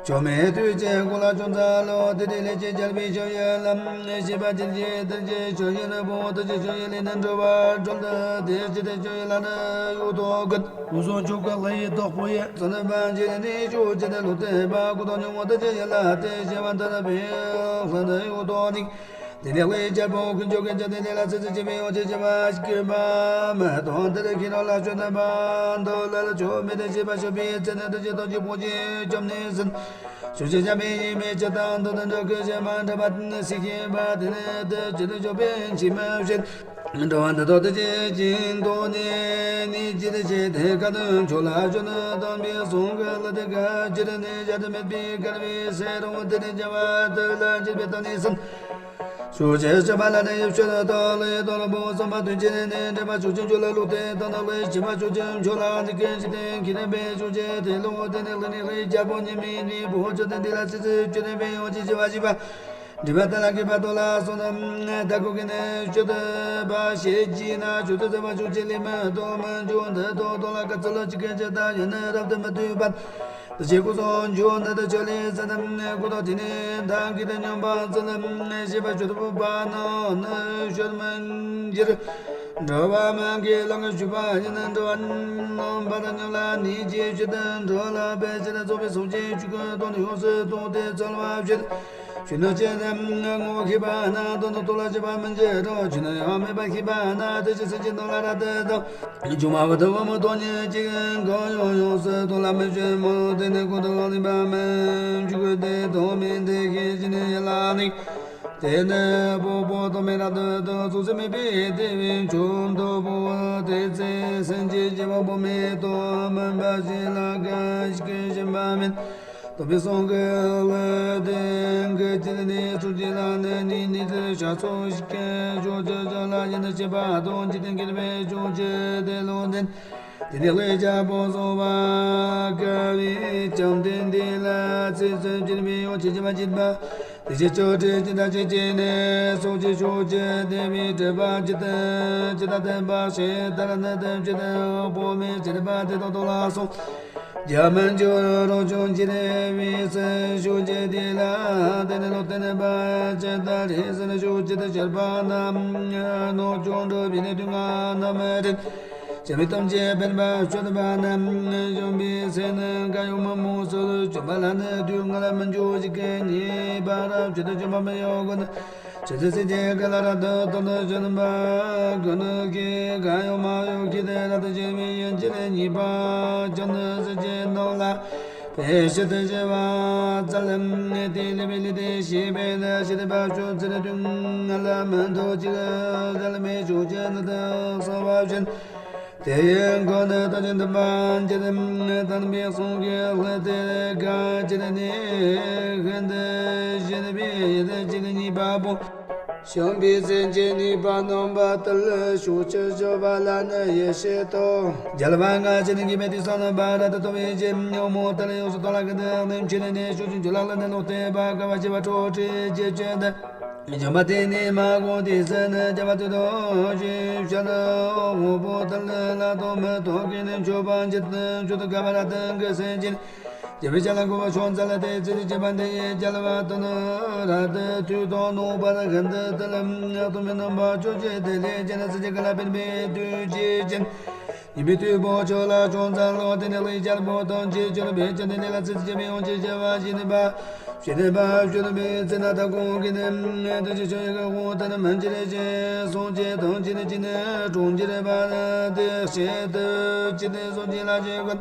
ཆོ་མེད་དུས་ཅན་ཀུན་ལ་ཅུང་ཙམ་ལོ་དེ་དེ་ལས་ཅི་བྱར་བའི་ཆོས་ཡོད་ལམ་ཤེས་པ་ཅན་གྱི་དར་གྱི་ཆོས་ཡོད་ལ་བུང་བ་དར་གྱི་ཆོས་ཡོད་ལས་ནི་འགྲོ་བ་གྲོལ་ཏེ་དེ་ཅི་དེ་ཆོས་ཡོད་ལ་ནི་ཡུག་ཏོ་གུད། སྐུ་གསུང་ཆོས་ཀྱི་ལྷ་ཡི་བདག་པོ་ཡི་ཙ་ན་པ་ཅི་ནི་ཆོས་ཅི་དེ་ལུ་དེ་པ་ཀུ་དོ་ཉུང་བ་དར་གྱི་ཡོད་ལ་དེ་ཤེས་པ་དར་བའི་ལྷ་ནི་ཡུག་ཏོ་ནི། དེ་ནས་ལྷའི་རྒྱལ་པོ་ཀུན་མཆོག་གི་རྒྱལ་དེ་ལས་ལ་ཚེ་ཚེ་སྐྱེ་བའི་འོ་ཚེ་སྐྱེ་བ་སྐྱེ་བ་མི་གཏོང་དེར་ཁྱེད་རང་ལ་སྤྱོད་ན་མ་འདོད་ལ་ལ་ཆོག་མེད་དེ་སྐྱེ་བ་སྐྱེ་བའི་ཚེ་ནི་དེ་ཅི་དང་ཅི་པོ་ཅི་བཅོམ་ནས་ཟིན། ཆོས་ཅི་བྱ་མི་ཡིན་མི་ཅི་དང་དུ་དང་འདྲ་ཀུན་ཤེས་མ་འདྲ་བ་ནི་སྲིད་ཤེས་པ་དེ་ནི་དེ་ཅི་དུ་ཆོག་པའི་འཆི་མ་བྱེད། འགྲོ་བ་འདི་དག་དེ་ཅི་ཅིན་དོ་ནི་ནི་ཅི་དེ་ཅི་དེ་ཀ་དུ་ཆོག་ལ་ཆོག་ནི་དམ་པའི་གསུང་གི་ལ་དེ་ཀ་ཅི་དེ་ནི་བྱ་དེ་མེད་པའི་ཀར་བའི་སེ་རོ་དེ་ནི་བྱ་བ་དེ་ལ་ཅི་པའི་དོན་ནི་ཟིན། ཤུགས་ཀྱིས་སྤྱོད་པ་ལ་ནི་ཡིབ་ཤོད་དོ་ལ་ཡི་དོ་ལ་བུ་བསམ་པ་དོན་ཅན་ནི་འདྲེན་པ་ཆོས་ཅན་ཆོས་ལ་ལུགས་དེ་དང་ནི་ལ་ཡི་ཕྱི་མ་ཆོས་ཅན་ཆོས་ལ་འདི་ཀན་ཞིག་དེ་ཁྱི་རན་པའི་ཤུགས་ཀྱིས་དེ་ལུགས་དེ་ནི་ལ་ནི་ལ་ཡི་རྒྱལ་པོ་ཉི་མའི་ནི་བུ་ཆོས་དེ་འདི་ལ་ཚེ་ཚེ་ཆོས་རན་པའི་ཡོངས་ཀྱི་བྱེད་པ་བྱེད་པ། འདྲེན་པ་དེ་ལ་མཁས་པ་དོ་ལ་སོགས་ན་ད་ཀོ་གི་ནི་ཆོས་དེ་པ་ཞེས་བགྱིས་ན་ཆོས་དེ་ཚེ་བ་ཆོས་ཅན་ལས་མི་ལྡོག་མི་འཇུག་འདི་དོ་དོ་ལ་ཀ་ཚུ་ལ་ཅི་ཀན་ཅི་ད་ཡོད་ནི་རབ་ཏུ་མི་ལྟོས་པ། དེ་ཕྱིར་སྐུ་གསུང་ཆོས་ནི་དེ་ཆོས་ལས་ཟད་དམ་སྐུ་དང་དེ་ནི་བདག་གིས་དེ་སྙོམས་པར་བརྩོན་ལ་ཞེས་པ་ཆོས་དེ་བུ་པ་ནོ་ནི་ཤོད་མི་འགྱུར། འགྲོ་བ་མ་གི་ལམ་གྱི་ཞུགས་པ་ཉིད་ནི་འགྲོ་བ་རྣམ་པ་དང་མཉམ་ལ་ནི་ཅིའི་ཕྱིར་དུ་འགྲོ་ལ་པའི་ཕྱིར་རྫོགས་པའི་སངས་རྒྱས་ཆོས་ཀུན་དོན་ཡོངས་སུ་རྫོགས་ཏེ་ཚོལ་བ་བྱེད། ཆོས་ནི་ཅི་ནི་ངོ་བོ་ཤེས་པ་ན་དོན་དུ་རྟོགས་ལ་བྱེད་པ་མི་འགྱུར་རོ། ཆོས་ནི་ཡང་མེད་པ་ཤེས་པ་ན་དེ་ཕྱིར་སེམས་ཅན་དོན་ལ་རབ་ཏུ་ལྡོག། ཆུང་མ་བུ་དུ་བུ་མོ་དོན་ཉིད་ཅིག་གང་ཡོང་ཡོངས་སུ་དོན་ལ་མི་ཞེན་མོ། དེ་ནི་ཀུན་ཏུ་ལེགས་པ་མི་འཇུག་དེ་དོན་མིན་དེ་ཤེས་བཞིན་ཡིད་ལ་ནི། དེ་ནི་པོ་པོ་དོན་མེད་རབ་ཏུ་ལྡོག། ཚོགས་སུ་མེད་པའི་དེ་བས་ཆུང་དུ་བུ་དེ་ཚེ་སེམས་ཅན་སྐྱེ་བོ་བུད་མེད་དོ་མིན་པ་ཞིག་ལ་གང་ཞིག་གིས་ཞེན་པ་མིན། སྟོན་པའི་གསུང་གི་ལུང་བསྟན་གྱི་ཕྱིར་ནི། ཚུལ་གྱི་ལམ་ནི་ནི་ནི་དེར་ཞག་ཚོ་ཞིག་གི་ཕྱོགས་ཀྱི་ཕྱོགས་ལ་ཡིན་ན་བྱེད་པ་དང་འཇིག་རྟེན་དགེ་བའི་ཕྱོགས་ཀྱི་དེ་ལུང་བསྟན། དེ་ནི་ལས་རྒྱལ་པོ་གསོལ་བ་དཀའ་བའི་བཅོམ་ལྡན་འདས་ལ་ཚིག་གསུམ་གྱི་མི་ཡོང་ཆེ་ཆེ་བ་བྱེད་པ། དེ་བཞིན་ཆོས་ཁྲིད་ཀྱི་ཐབས་ཤེས་བྱས་ནས་སོགས་ཀྱི་ཕྱོགས་ཀྱི་དེ་བའི་གྲུབ་པ་ཇི་ལྟར་ཇི་ལྟར་བསྟན་པ་ཞིག་ལྟར་ནི་དེ་ཇི་ལྟར་འོག་མིན་ཟེར་བ་དེ་དག་ཐོག་ལ་སོང་། རྒྱ་མི་འཇུག་རོ་ཅུང་ཅི་རེ་བའི་སྲིད་ཞུ་རྒྱུ་དེ་ལ་དེ་ནི་ལོ་བསྟན་པ་ཇི་ལྟར་རེ་ཟེར་ཞུ་རྒྱུ་དེ་ཤར་པ་རྣམས་ནོ་ཅུང་འགྲོ་བའི་ནི་དུས་ང་རྣམས་རེད། བྱ་བའི་ཐམས་ཅད་སྤེལ་བར་སྤྱོད་པ་རྣམས་གཞོམ་པའི་ཚེ་ནི་ག་ཡོང་མ་མོ་སོར་བྱོན་པ་ལ་ནི་དུས་ང་ལ་མི་འཇུག་ཅིག་གི་ཉེས་པ་རབ་ཅི་ཏུ་བྱོན་པ་མི་ཡོང་གི་ནི། ཆུ་ཚོད་ཚེ་གཅིག་གི་ལ་རབ་ཏུ་དོན་དུ་བྱོན་པ་ཀུན་གྱི་ག་ཡོང་མ་ཡོང་གི་དེ་རབ་ཏུ་བྱོན་པའི་ཡན་ཆད་ཉེས་པ་ཅན་ནི་ཚེ་གཅིག་ནང་ལ། དེ་ཕྱིར་དུ་བྱེད་པ་ཙལ་ལམ་དེ་ལས་པའི་ལས་དེ་ཤེས་པས་ན་ཤེས་པ་ཕྱོགས་ཚེ་རེ་དུས་ང་ལ་མི་འདོད་ཅིག་ཟལ་མེད་ཕྱོགས་ཅན་ནི་དུ་གསོལ་བ་བཞིན། དེ་ཡང་ཁོ་ནི་ལྟ་ཅི་འདི་པ་འཇིག་རྟེན་དམ་པའི་གསུང་གི་ལྷ་དེ་ག་ཅི་ནི་ཤིན་ཏུ་ཞི་བའི་ཡེ་དེ་ཅི་ནི་གཉིས་པ་པོ། བྱམས་པའི་སེམས་ཅན་ནུས་པ་རྣམ་པ་དེ་ལ་ཕྱོགས་ཆོས་སྤྱོད་པ་ལ་ནི་ཡེ་ཤེས་དང་། རྒྱལ་བ་ང་ཅི་ནི་གི་མེད་དུས་སང་ནི་བ་ར་དུ་ཐོབ་པའི་རྗེས་ཉོ་མོ་དེ་ལ་ཡོངས་སུ་དོ་ལ་གི་དེ་ནི་ཆེ་ནི་ནི་ཕྱོགས་ཆོས་ལ་ལ་ནི་ལོག་སྟེ་བ་དཀའ་བ་སྤྱད་པ་ཁྲོ་ཁྲེ་རྗེ་ཅན་དེ། བྱམས་པ་དེ་ནི་མ་གོ་དེ་ས་ནི་རྒྱལ་བ་དུ་དོ་ཞུ་ཤ་ལ་འོ་པོ་དེ་ལ་ལ་དོ་མི་དོ་གི་ནི་མཆོད་པ་འཇིག་རྟེན་མཆོད་དུ་དཀའ་བ་ར་དང་གི་སེམས་ཅན། རྒྱལ་བའི་ཞལ་ལ་མགོ་བོ་ཕྱོགས་འཛིན་ལ་དེ་ཚེ་རིག་བྱེད་པ་འདི་ཡི་རྒྱལ་བ་དོན་ར་དེ་དུས་དང་ནོ་པར་ཧན་དེ་དེ་ལ་དུ་མི་རྣམ་པ་ཕྱོགས་ཀྱི་དེ་ལས་ཅན་སྲིད་ཀྱི་ཀ་ལ་པིན་པའི་དུས་ཀྱི་ཅན། ཡིན་པའི་དུས་པོ་ཆོས་ལ་ཕྱོགས་འཛིན་ལོ་དེ་ནི་ལས་རྒྱལ་པོ་དང་ཅི་ཆོས་པའི་ཅན་དེ་ལས་ལ་ཚིག་ཅི་མི་ཡོང་ཅི་བྱ་བ་ཞི་ནི་པ། ཞི་ནི་པ་ཞུ་ནི་པའི་ཚེ་ན་ད་ཀུན་གི་ནི་དུ་ཅི་ཆོས་ཡི་གི་དབང་དེ་ནི་མན་ཅི་རེ་ཅི་སོང་ཅི་དང་ཅི་ནི་ཅི་ནི་གྲོང་ཅི་རེ་པ་ནི་དེ་ཤེས་དུ་ཅི་ནི་སོང་ཅི་ལ་ཅི་གོ།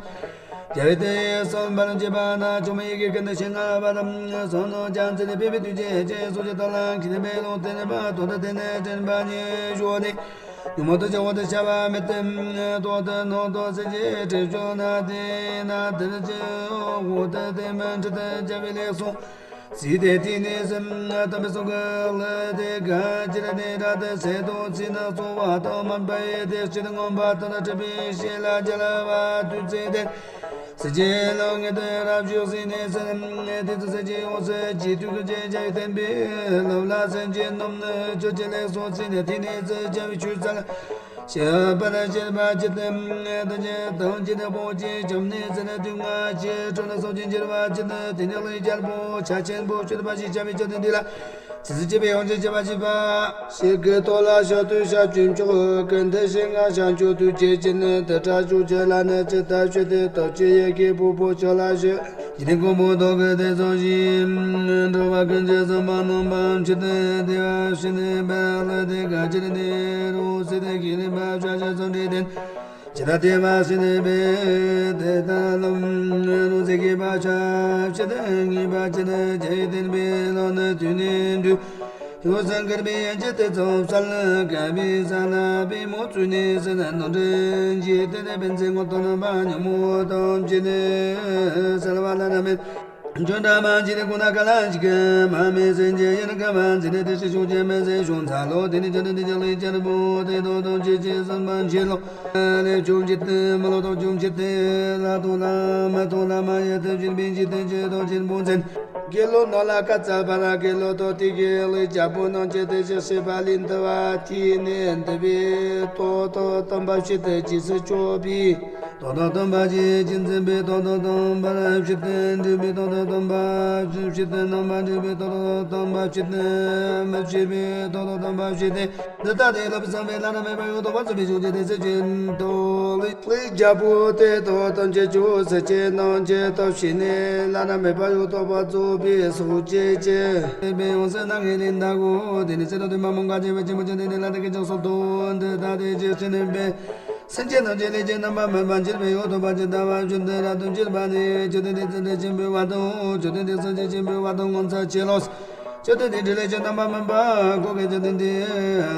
རྒྱལ་བའི་དེ་ཡི་གསུངས་པར་བྱེད་པ་ན་ཆུང་མའི་ཡི་གེ་ཀུན་ཏུ་ཤེས་ང་བ་དམ་གསུང་ནོ་ཅང་ཚེ་ནི་པའི་པའི་དུས་ཀྱི་ཅེས་སོ་ཅི་ཏ་ལ་ཁྱི་ནི་པའི་ལོང་ཏེ་ནི་པ་དོ་ཏ་ཏེ་ནི་དྲན་པ་ཉེ་ཞོ་ནི་ཉོན་མོངས་དུ་བྱ་བ་དུ་བྱ་བ་མེད་དེ་དོ་ཏ་ནོ་ཏོ་སེ་ཅི་དྲི་ཅོ་ན་དེ་ན་དེ་ཅི་འོ་ཏ་དེ་མན་ཁྲི་ཏ་བྱ་བའི་ལེགས་སོ། སྲིད་དེ་དེ་ནས་སེམས་དམ་པའི་སོ་ག་ལ་དེ་ག་ཅི་ར་ནི་ར་དེ་སེ་དོ་ཚི་ན་གཙོ་བ་དང་མན་པ་ཡེ་དེ་སྤྱི་དང་ངོམ་པ་དང་ན་གྲུབ་པའི་ཤེས་ལ་རྒྱལ་བ་དུས་ཚེ་དེ། སེ་ཅི་ལོ་ངེ་དེ་རབ་བཞུགས་སྲིད་ནས་སེམས་དེ་ཚེ་སེ་ཅི་ཡོངས་སེ་ཅི་དུས་ཀྱི་ཅེ་ཅ་ཡི་བསྟན་པའི་ལོ་ལ་སེམས་ཅན་རྣམས་ནི་ཆོས་ཅན་ལས་སོ་སྲིད་ནས་དེ་ནས་སེ་ཅ་བའི་ཆོས་ཚལ། ཞི་བར་བྱེད་པ་ཇི་ལྟར་ལྟ་ཅི་དང་ཇི་ལྟར་པོ་ཅི་བྱམས་ནི་ཟེར་ན་དུས་ང་ཅི་ཁྲོ་ན་སོགས་ཀྱི་འགྱུར་བ་ཇི་ལྟར་དེ་ནི་ལུས་རྒྱལ་པོ་ཆ་ཆེན་པོ་སྤྱོད་པ་ཞིག་བྱ་བའི་ཆ་དེ་འདི་ལ་ཚིག་ཚིག་བྱེད་པའི་ཡོངས་ཀྱི་བྱེད་པ་བྱེད་པ་ཞིག་གི་ཐོག་ལ་ཞག་དུས་ཞག་བཅུ་མཆོག་གི་འདི་ཞིག་ང་ཞག་མཆོག་དུས་བྱེད་ཀྱི་ནི་དུ་དྲག་ཞུགས་ཀྱི་ལ་ནི་ཇི་ལྟར་ཞུ་དེ་ལྟར་ཅི་ཡི་གེ་པུ་པོ་ཆོག་ལ་ཞུ། ཡི་དེ་ཀོ་བོ་དོ་གི་དེ་ཚོ་ཞིག་འགྲོ་བ་ཀུན་གྱི་བསམ་པ་རྣམ་པ་ཕྱི་དེ་དེ་བ་ཤི་ནི་བེ་ལ་དེ་ག་ཅི་རི་དེ་རུ་སི་དེ་གི་ནི་བ་ཤ་ཤ་ཚོ་འདྲི་དེ་ཇི་ལྟར་དེ་བ་ཤི་ནི་བེ་དེ་ད་ལོ་རུ་སི་གི་བ་ཤ་ཕྱི་དེ་ངི་བ་ཅི་ནི་ཇི་དེ་བེ་ལོ་ནི་དུ་ནི་འདུ། ཡོ་སང་ཀར་བི་ཡན་ཅི་དེ་ཚོ་སལ་ཀ་བི་ས་ན་བི་མོ་ཚུ་ནི་སི་ན་ནོ་འདྲེན་ཇི་དེ་ནི་བེན་ཚེ་ངོ་ཏོ་ན་བ་ཉོ་མོ་ཏོམ་ཅི་ནི་སལ་བ་ལ་ན་མེ། ཇོ་འདྲ་མ་ཇི་ནི་ཀུ་ན་ཀ་ལ་ཇི་ཀ་མ་མེ་སེན་ཇེ་ཡན་ཀ་མ་ཛི་ནི་དེ་ཤི་ཤུ་ཇེ་མེ་སེ་ཤུ་ཚ་ལོ་དེ་ནི་ཇ་ནི་དེ་ཇ་ལི་ཇ་རི་བོ་དེ་དོ་དོ་ཅི་ཅི་སམ་བ་ཇི་ལོ། ལེ་ཅུང་ཇི་ཏི་མ་ལོ་ཏོ་ཅུང་ཇི་ཏི་ལ་ཏོ་ལ་མ་ཏོ་ལ་མ་ཡ་ཏི་ཇི་བི་ཇི་ཏི་ཇི་ཏོ་ཅིན་པོ་ཛན། གེ་ལོ་ནོ་ལ་ཀ་ཙ་བ་ར་གེ་ལོ་ཏོ་ཏི་གེ་ལི་ཇ་པོ་ནང་ཇི་ཏི་ཇི་སི་བ་ལི་འདི་བ་ཏི་ནི་འདི་བི་ཏོ་ཏོ་ཏམ་བ་ཤི་ཏི་ཇི་སི་ཅོ་བི་ཏོ་ཏོ་ཏམ་བ་ཇི་ཇི་འཛིན་བི་ཏོ་ཏོ་ཏམ་བ་ར་ཤི་ཏི་འདི་བི་ཏོ་ཏོ་ཏམ་བ་ཤི་ཏི་ནམ་བ་འདི་བི་ཏོ་ཏོ་ཏམ་བ་ཤི་ཏི་མ་ཤི་བི་ཏོ་ཏོ་ཏམ་བ་ཤི་ཏི། འདི་ལྟ་སྟེ་བསླབ་པའི་བསམ་པས་བླ་ན་མེད་པ་ཡང་དག་པར་རྫོགས་པའི་རྒྱུ་དེ་དེ་ཚེ་ཅན་ཏོ་ལི་ལི་རྒྱལ་པོ་དེ་དག་ཐམས་ཅད་ཀྱང་སེམས་ཅན་རྣམས་ཀྱི་སྟོབས་ཤིག་ནས་བླ་ན་མེད་པ་ཡང་དག་པར་རྫོགས་པའི་སངས་རྒྱས་ཀྱི་དཔལ་ཡོན་སེམས་རྣམ་ངེས་ལས་འདའ་གོ། དེ་ནི་ཚེ་རབས་དུ་མ་མོ་འགའ་བྱེད་པའི་ཆེན་པོ་ཅན་དེ་ནི་ལ་དེ་སྐད་ཅེས་སོགས་དང་འདི་ལྟ་སྟེ་ཇི་སྲིད་ནས་འབད་སེམས་ཅན་རྣམས་ཀྱི་ལས་ཀྱི་རྣམ་པར་སྨིན་པ་འགྱུར་བའི་ཡང་དག་པར་ཇི་ལྟ་བ་བཞིན་དུ་རབ་ཏུ་འགྱུར་བ་ནི་ཇི་ལྟར་དེ་ཚེ་འདི་ཆེན་པོའི་བར་དང་ཇི་ལྟར་དེ་སངས་རྒྱས་ཆེན་པོའི་བར་དང་ངོ་མཚར་ཆེ་ལོ། མཆོད་རྟེན་འདི་འདྲ་ལས་ཀྱང་རྣམ་པར་སྨིན་པ་གོ་གི། མཆོད་རྟེན་འདི་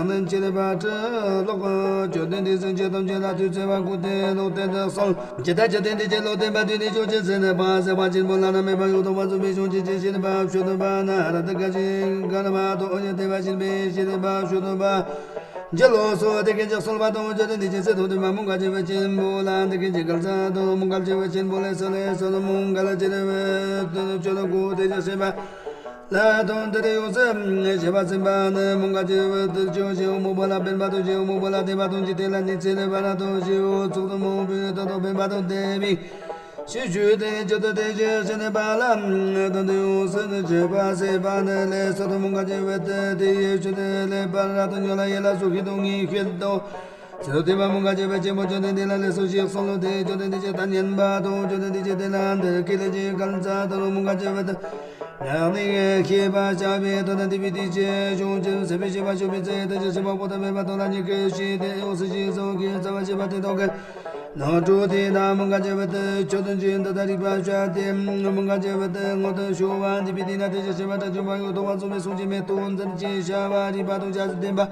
ནི་ཆེ་ལེགས་པ་ཁྲི་ལོག་གོ། མཆོད་རྟེན་འདི་སེམས་ཅན་ཐམས་ཅད་ལ་དུས་ཚེ་བ་ཀུན་ཏུ་ལོག་སྟེ་འདི་གསུངས། ཇི་ལྟར་མཆོད་རྟེན་འདི་ཆེ་ལོག་སྟེ་འབད་དུས་ནི་ཕྱོགས་ཆེན་ཟིལ་གནོན་པ་སྲེག་པ་ཆེན་པོ་བླ་ན་མེད་པ་ཡང་དག་པར་རྫོགས་པའི་བྱང་ཆུབ་ཀྱི་ཤེས་རབ་མཆོད་པ་ན་ར་ཏི་ཀ་ཅི་ག་ན་མ་ཏོ་ཨོ་ཡ་ཏེ་བ་ཤིན་པའི་ཤེས་རབ་མཆོད་པ་ཇི་ལོ་སོ་དེ་ཀུན་གྱི་གསོལ་བ་དང་མཆོད་རྟེན་འདི་ཆེ་ཟིལ་གཏོང་དུ་མ་མོའུ་འགལ་ཆེ་བའི་ཆེན་པོ་ལ་འདི་ཀུན་གྱི་འགལ་ཚར་དང་མོའུ་འགལ་ཆེ་བའི་ཆེན་པོ་ལས་སོ་ལས་སོ་ལ་མོའུ་འགལ་ཆེ་བའི་མཆོད་པ་དེ་ཆེ་ཤེས་པ། ལ་དང་དེར་ཡོངས་སུ་ཤེས་པ་སེམས་པ་ནི་མོའུ་འགལ་ཆེ་བའི་དུར་ཅོག་ཞེའུ་མོ་པོ་ལ་བེམ་པ་དང་ཞེའུ་མོ་པོ་ལ་དེ་བ་དང་ཇི་དེ་ལ་ནི་ཚེ་ལས་པ་ན་དང་ཞེའུ་ཚོགས་དང་མོའུ་བུ་ཏོ་དང་བེམ་པ་དང་དེ་བི་ཤི་ཞུ་དེ་ཇོ་དོ་དེ་ཞེས་ཤེས་ནས་པ་ལ་དང་དུ་ཡོངས་སུ་ནི་ཤེས་པ་སེམས་པ་ནི་ལས་སོ་དང་མོའུ་འགལ་ཆེ་བའི་དུ་དེ་ཡེ་ཞུ་དེ་ལས་པ་ར་དང་ཉོ་ལ་ཡེ་ལ་སོ་ཁི་དང་ངི་ཁེ་དང་། ཚེ་རབས་དེ་མ་མོའུ་འགལ་ཆེ་བའི་ཆེན་པོ་མཆོད་རྟེན་འདི་ལ་ལས་སོ་ཞེས་གསུངས་ལོ། དེ་མཆོད་རྟེན་འདི་ཆེ་ད་ཉན་པ་དང་མཆོད་རྟེན་འདི་ཆེ་དེ་ལ་འདིར་ཁེ་ལས་ཀྱི་གལ་ཚ་དང་རོ་མོའུ་འགལ་ཆེ་བའི་དུ་ངག་ནི་ཤེས་པ་བྱ་བའི་དོན་དང་འདི་པའི་དེ་ཆེ་ཆུང་ཆེན་སེམས་པའི་ཤེས་པ་ཆུང་བའི་ཚེ་དེ་ཆེ་ཤེས་པ་པོ་ད་མེད་པ་དོན་ལ་ཉི་ཁེ་ཤེས་དེ་ཡོངས་སུ་ཤེས་སོ་ཁེ་རྩ་བ་ཤེས་པ་དེ་དོ་ཁེ་ནང་དྲུག་དེ་ན་མོའུ་འགལ་ཆེ་བའི་དུ་མཆོད་རྟེན་ཆེ་འདི་ལྟར་རིག་པ་བྱ་སྟེ་མོའུ་འགལ་ཆེ་བའི་དུ་ངོ་དུ་ཤོ་བ་འདི་པའི་དེ་ན་དེ་ཆེ་ཤེས་པ་དྲག་ཆུང་བ་ཡོད་དོ་བ་ཚོ་མི་སོང་ཆེ་མེད་དོ་འཛིན་ཆེ་བྱ་བ་རིག་པ་དང་བྱ་སྟེ་བདེན་པ།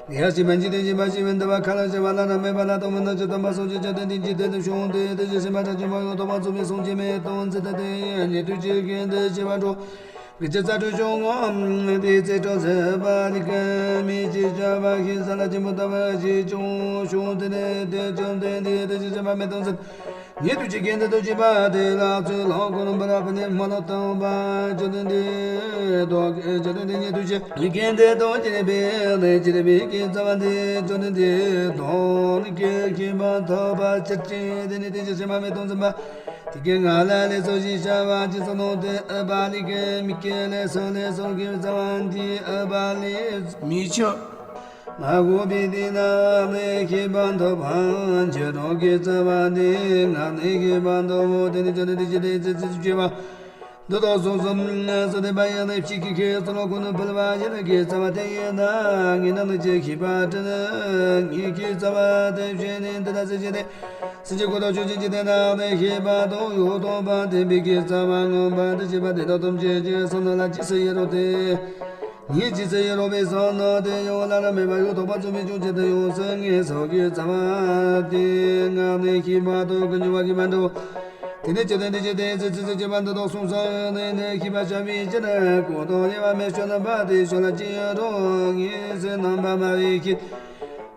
ཡ་ཞི་མན་ཇི་དེ་ཞི་མ་ཞི་མི་འདི་བ་ཁ་ལ་ཞི་བ་ལ་ན་མེད་པ་ལ་དང་མི་ན་ཅི་དམ་པ་སོང་ཅི་ཅི་དེ་འདི་ཇི་དེ་དུ་བྱུང་དེ་དེ་ཞི་ཞི་མ་དྲག་ཅི་མ་ཡོད་དོ་བ་ཚོ་མི་སོང་ཅི་མེད་དོ་འཛི་དེ་དེ་ཉེ་དུ་ཅི་གིན་དེ་ཞི་བ་འགྲོ། གི་ཅི་ཙ་དུ་བྱུང་ངམ་དེ་ཙེ་ཏྲོ་ཟེ་བ་ལི་ཀ་མི་ཅི་ཅ་བ་ཤི་ས་ལ་ཅི་མོ་ད་བ་ཞི་ཅུང་བྱུང་དེ་ནི་དེ་ཅང་དེ་འདི་དེ་ཞི་ཞི་མ་མེད་དོ་འཛི། ཉེ་དུ་ཅི་གིན་དེ་དུ་ཅི་བ་དེ་ལ་ཚུལ་ལོ་ཀོ་རུ་བ་ར་བ་ནི་མ་ལོ་ཏང་བ་ཅོ་དེ་འདི་དོ་ཅོ་དེ་འདི་ཉེ་དུ་ཅི་གིན་དེ་དོ་ཅི་རེ་བེ་ལེ་ཅི་རེ་བེ་གི་ཙ་བ་དེ་ཅོ་དེ་འདི་དོ་ནི་ཀེ་ཁི་བ་ཐོ་བ་ཅི་ཅི་དེ་ནི་དེ་ཅི་ཤི་མ་མེད་དོ་འཛི་བ་དེ་ཀེ་ང་ལ་ལེ་སོ་ཞི་ཤ་བ་ཅི་སོ་ནོ་དེ་ཨ་བ་ལི་ཀེ་མི་ཀེ་ལེ་སོ་ལེ་སོ་གི་ཙ་བ་འདི་ཨ་བ་ལི་མི་ཆོ། ང་གོ་བི་དི་ན་ནི་ཁྱི་པ་འཐོབ་པ་ཇེ་རོ་གི་རྩ་བ་དི་ང་ནི་ཁྱི་པ་འཐོབ་བོ་དེ་ནི་ཅོ་ནི་དི་ཅི་དི་ཙི་ཙི་ཅི་བ། འདི་དོ་སོ་སོ་སོ་དེ་བ་ཡང་ནི་ཕྱི་ཁྱི་ཁྱི་སོ་ལོ་ཁོ་ནི་ཕུལ་བ་ཡིན་ན་ཁྱི་རྩ་བ་དེ་ཡིན་ན་ངི་ན་ནི་ཅི་ཁྱི་པ་ཏི་ནི་ངི་ཁྱི་རྩ་བ་དེ་བཞིན་ནི་འདི་ད་ཙི་ཅི་དི། སྲིད་ཀྱི་འཁོར་དང་ཆོས་ཅན་གྱི་དེ་ན་ནི་ཤེས་པ་དང་ཡོད་དོ་བ་དེ་བི་ཁྱི་རྩ་བ་ངོ་བ་དི་ཤེས་པ་དེ་དག་ཐམས་ཅད་ཀྱི་སོ་ནི་ལ་ཅི་སེ་ཡེ་རོ་དེ། ཉིད་ཀྱི་ཚེ་ཡི་རོ་བའི་སོ་ནོ་དེ་ཡོ་ལ་ར་མེ་བ་ཡོ་ཐོག་པ་ཚུ་མི་ཅུང་ཆེ་དེ་ཡོ་སེ་ངེ་སོ་གི་ཚ་བ་དེ་ང་ནི་ཤི་བ་དོ་ཀུན་ཇུ་བ་གི་མ་འགྲོ། དེ་ནི་ཅི་དེ་འདི་ཅི་དེ་ཚེ་ཚེ་ཚེ་ཅི་བ་འདི་དོ་སུང་ས་ནི་ནི་ཤི་བ་ཤ་བི་ཅི་ན་ཀོ་དོ་ཡེ་བ་མེ་ཤོ་ན་བ་དེ་ཤོ་ལ་ཅི་ཡ་རོ་ངེ་སེ་ནམ་བ་མ་བི་ཁི།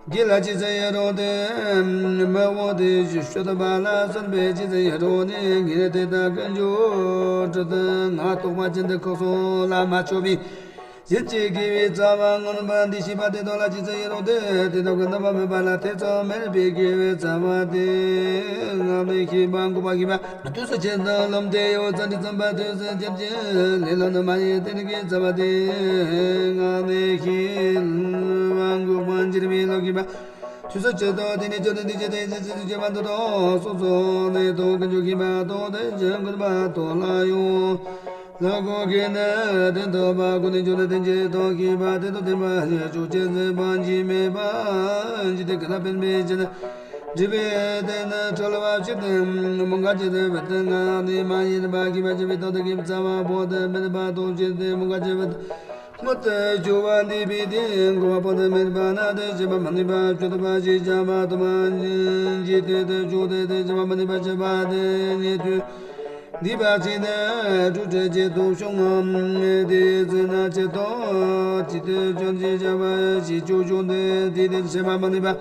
གི་ལ་ཅི་ཚེ་ཡ་རོ་དེ་མ་བོ་དེ་ཤོ་ཤོ་ད་བ་ལ་སོན་པེ་ཅི་ཚེ་ཡ་རོ་ནི་ངེ་དེ་ད་ཀུན་ཇུ་ཏྲི་དེ་ང་ཐོག་པ་ཅི་འདི་ཁོ་སོ་ལ་མ་ཆོ་བི། ཡིད་ཀྱི་དགེ་བའི་རྩ་བ་མངོན་པ་འདི་ཤེས་པ་དེ་དག་ལ་ཅི་ཚེ་ཡི་རོ་དེ་དེ་དག་གི་རྣམ་པ་མེད་པ་ལ་ཐེ་ཚོམ་མེད་པའི་དགེ་བའི་རྩ་བ་དེ་ང་ནི་ཤེས་པ་འགོག་པ་ཤེས་པ་དུས་སུ་ཆེད་དུ་རློམ་སྟེ་ཡོད་ཙམ་དུས་ཙམ་པ་དུས་སུ་ཁྱབ་ཀྱི་ལས་ལ་ནི་མ་ཡིན་དེ་ནི་དགེ་རྩ་བ་དེ་ང་ནི་ཤེས་པ་འགོག་པ་འགྱུར་བའི་བློ་ཤེས་པ། དུས་སུ་ཆེད་དུ་དེ་ནི་ཆོས་དེ་འདི་ཆེད་དེ་ཚེ་ཚེ་ཚེ་ཆེད་པ་འདི་དག་སོ་སོ་ནི་དོ་ཀུན་ཇུ་ཤེས་པ་དོ་དེ་ཆེད་འགོག་པ་དོ་ལ་ཡོང་། ལ་གོ་གེ་ནི་དེ་ཐོབ་པ་ཀུན་ནས་འབྱུང་ནི་དེ་ཇི་ལྟར་ཤེས་པ་དེ་དང་ལྡན་པ་ཉེ་ཆོས་ཅན་ཟད་པ་འཇིགས་མེད་པ་འཇིག་རྟེན་ཀུན་ན་འཕེན་པའི་ཕྱིར་ན། སྒྲིབ་པའི་དེ་ནི་གྲོལ་བ་ཕྱིར་དུ་མོའུ་འགལ་ཆེ་བའི་དུ་ང་ནི་མ་ཡིན་པ་ཤེས་པ་ཆེ་བའི་དོན་དུ་གི་རྩ་བ་པོ་དུ་མེད་པ་དང་ཕྱིར་དུ་མོའུ་འགལ་ཆེ་བའི་དུ་མུ་དུ་སྦྱོར་བ་འདི་པའི་དེ་འགོག་པ་པོ་དུ་མེད་པ་ན་དེ་ཤེས་པ་མ་ནུས་པ་སྤྱོད་པ་ཞེས་བྱ་བ་དུ་མ་འཇིག་རྟེན་དུ་བྱུང་སྟེ་དེ་ཤེས་པ་མ་ནུས་པ་ཆེ་བ་དེ་ཉེ་དུས། འདི་པ་ཅིག་ནི་དྲུག་ཁྲི་བརྒྱད་སྟོང་བྱུང་ངམ། དེ་ཚེ་ན་ཅི་ཏོ་ཅི་ཏི་ཅོན་ཅི་བྱ་བ་ཞིག་ཅོ་ཅོ་འདི་དེ་དེ་ཤེས་པ་མ་ནུས་པ།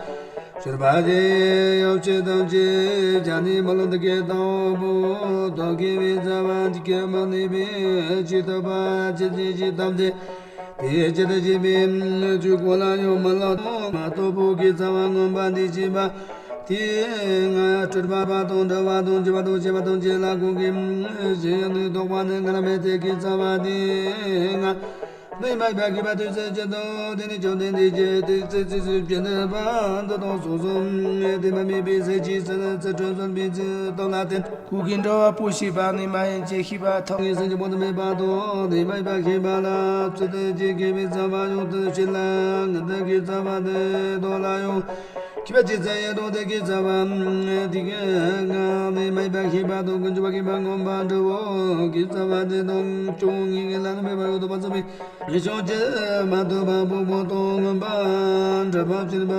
སྤྱོད་པ་དེ་ཡོ་བྱད་ཐམས་ཅད་བྱ་ནི་མ་ལོ་འདི་སྐད་དང་པོ་དོ་གེ་བའི་རྩ་བ་འཇིག་གི་མ་ནུས་པའི་ཅི་ཏོ་པ་ཅི་ཏི་ཅི་ཏམ་དེ། དེ་ཇི་ལྟར་བྱས་པའི་ཆོས་གོ་ལ་ཡང་མི་ལ་དང་མ་རྟོགས་པོ་གི་རྩ་བ་མངོན་པ་འདི་ཤེས་པ། དེ་ང་སྤྲུལ་པ་པ་དང་འདྲ་བ་དང་བྱེད་པ་དང་བྱེད་པ་དང་བྱེད་ལ་གོང་གི་ཞེས་ནི་རྟོག་པ་ནི་ང་ལ་མེད་དེ་གི་རྩ་བ་དེ་ང་ནི་མ་ཡིན་པ་གི་བ་དུས་སུ་ཇི་ལྟར་དེ་ནི་བཅོམ་ལྡན་འདས་ཀྱིས་དེ་ཚེ་ཚེ་ཚེ་བྱེད་པ་འདི་དང་སོ་སོ་དེ་མ་མེད་པའི་ཚེ་ཅིག་ཚེ་ཚེ་ཁྲོད་བཟོད་པའི་ཚེ་སྟོབས་ལ་བརྟེན། ཀུན་གྱི་འགྲོ་བ་པོ་ཤེས་པ་ནི་མ་ཡིན་ཅེས་ཤེས་པ་ཐོབ། ངེས་སེམས་ཀྱི་པོ་དུ་མེད་པ་དང་ནི་མ་ཡིན་པ་ཤེས་པ་ལ་ཚུལ་དུ་ཅི་དགེ་བའི་རྩ་བ་ཡོངས་སུ་ཤེས་ལ་ངི་དག་གི་རྩ་བ་དེ་དོ་ལ་ཡོང་ ཤེས་པ་ཅི་ཚེ་ཡེ་རོ་དེ་ཀི་ཚ་བ་དེ་ཀི་ང་ནི་མ་ཡི་པ་ཤེས་པ་དང་ཀུན་འབྱུང་བ་ཤེས་པ་ངོམས་པ་འདྲ་བོ་ཀི་ཚ་བ་དེ་དང་ཅུང་ངེས་ངེས་ལ་ནི་མེད་པ་ཡོད་དོ་པ་ཚོ་པའི་ངེས་བྱུང་ཅི་མ་ཐུབ་པ་པོ་པོ་དང་ངོམས་པ་འདྲ་བ་ཕྱིན་པ་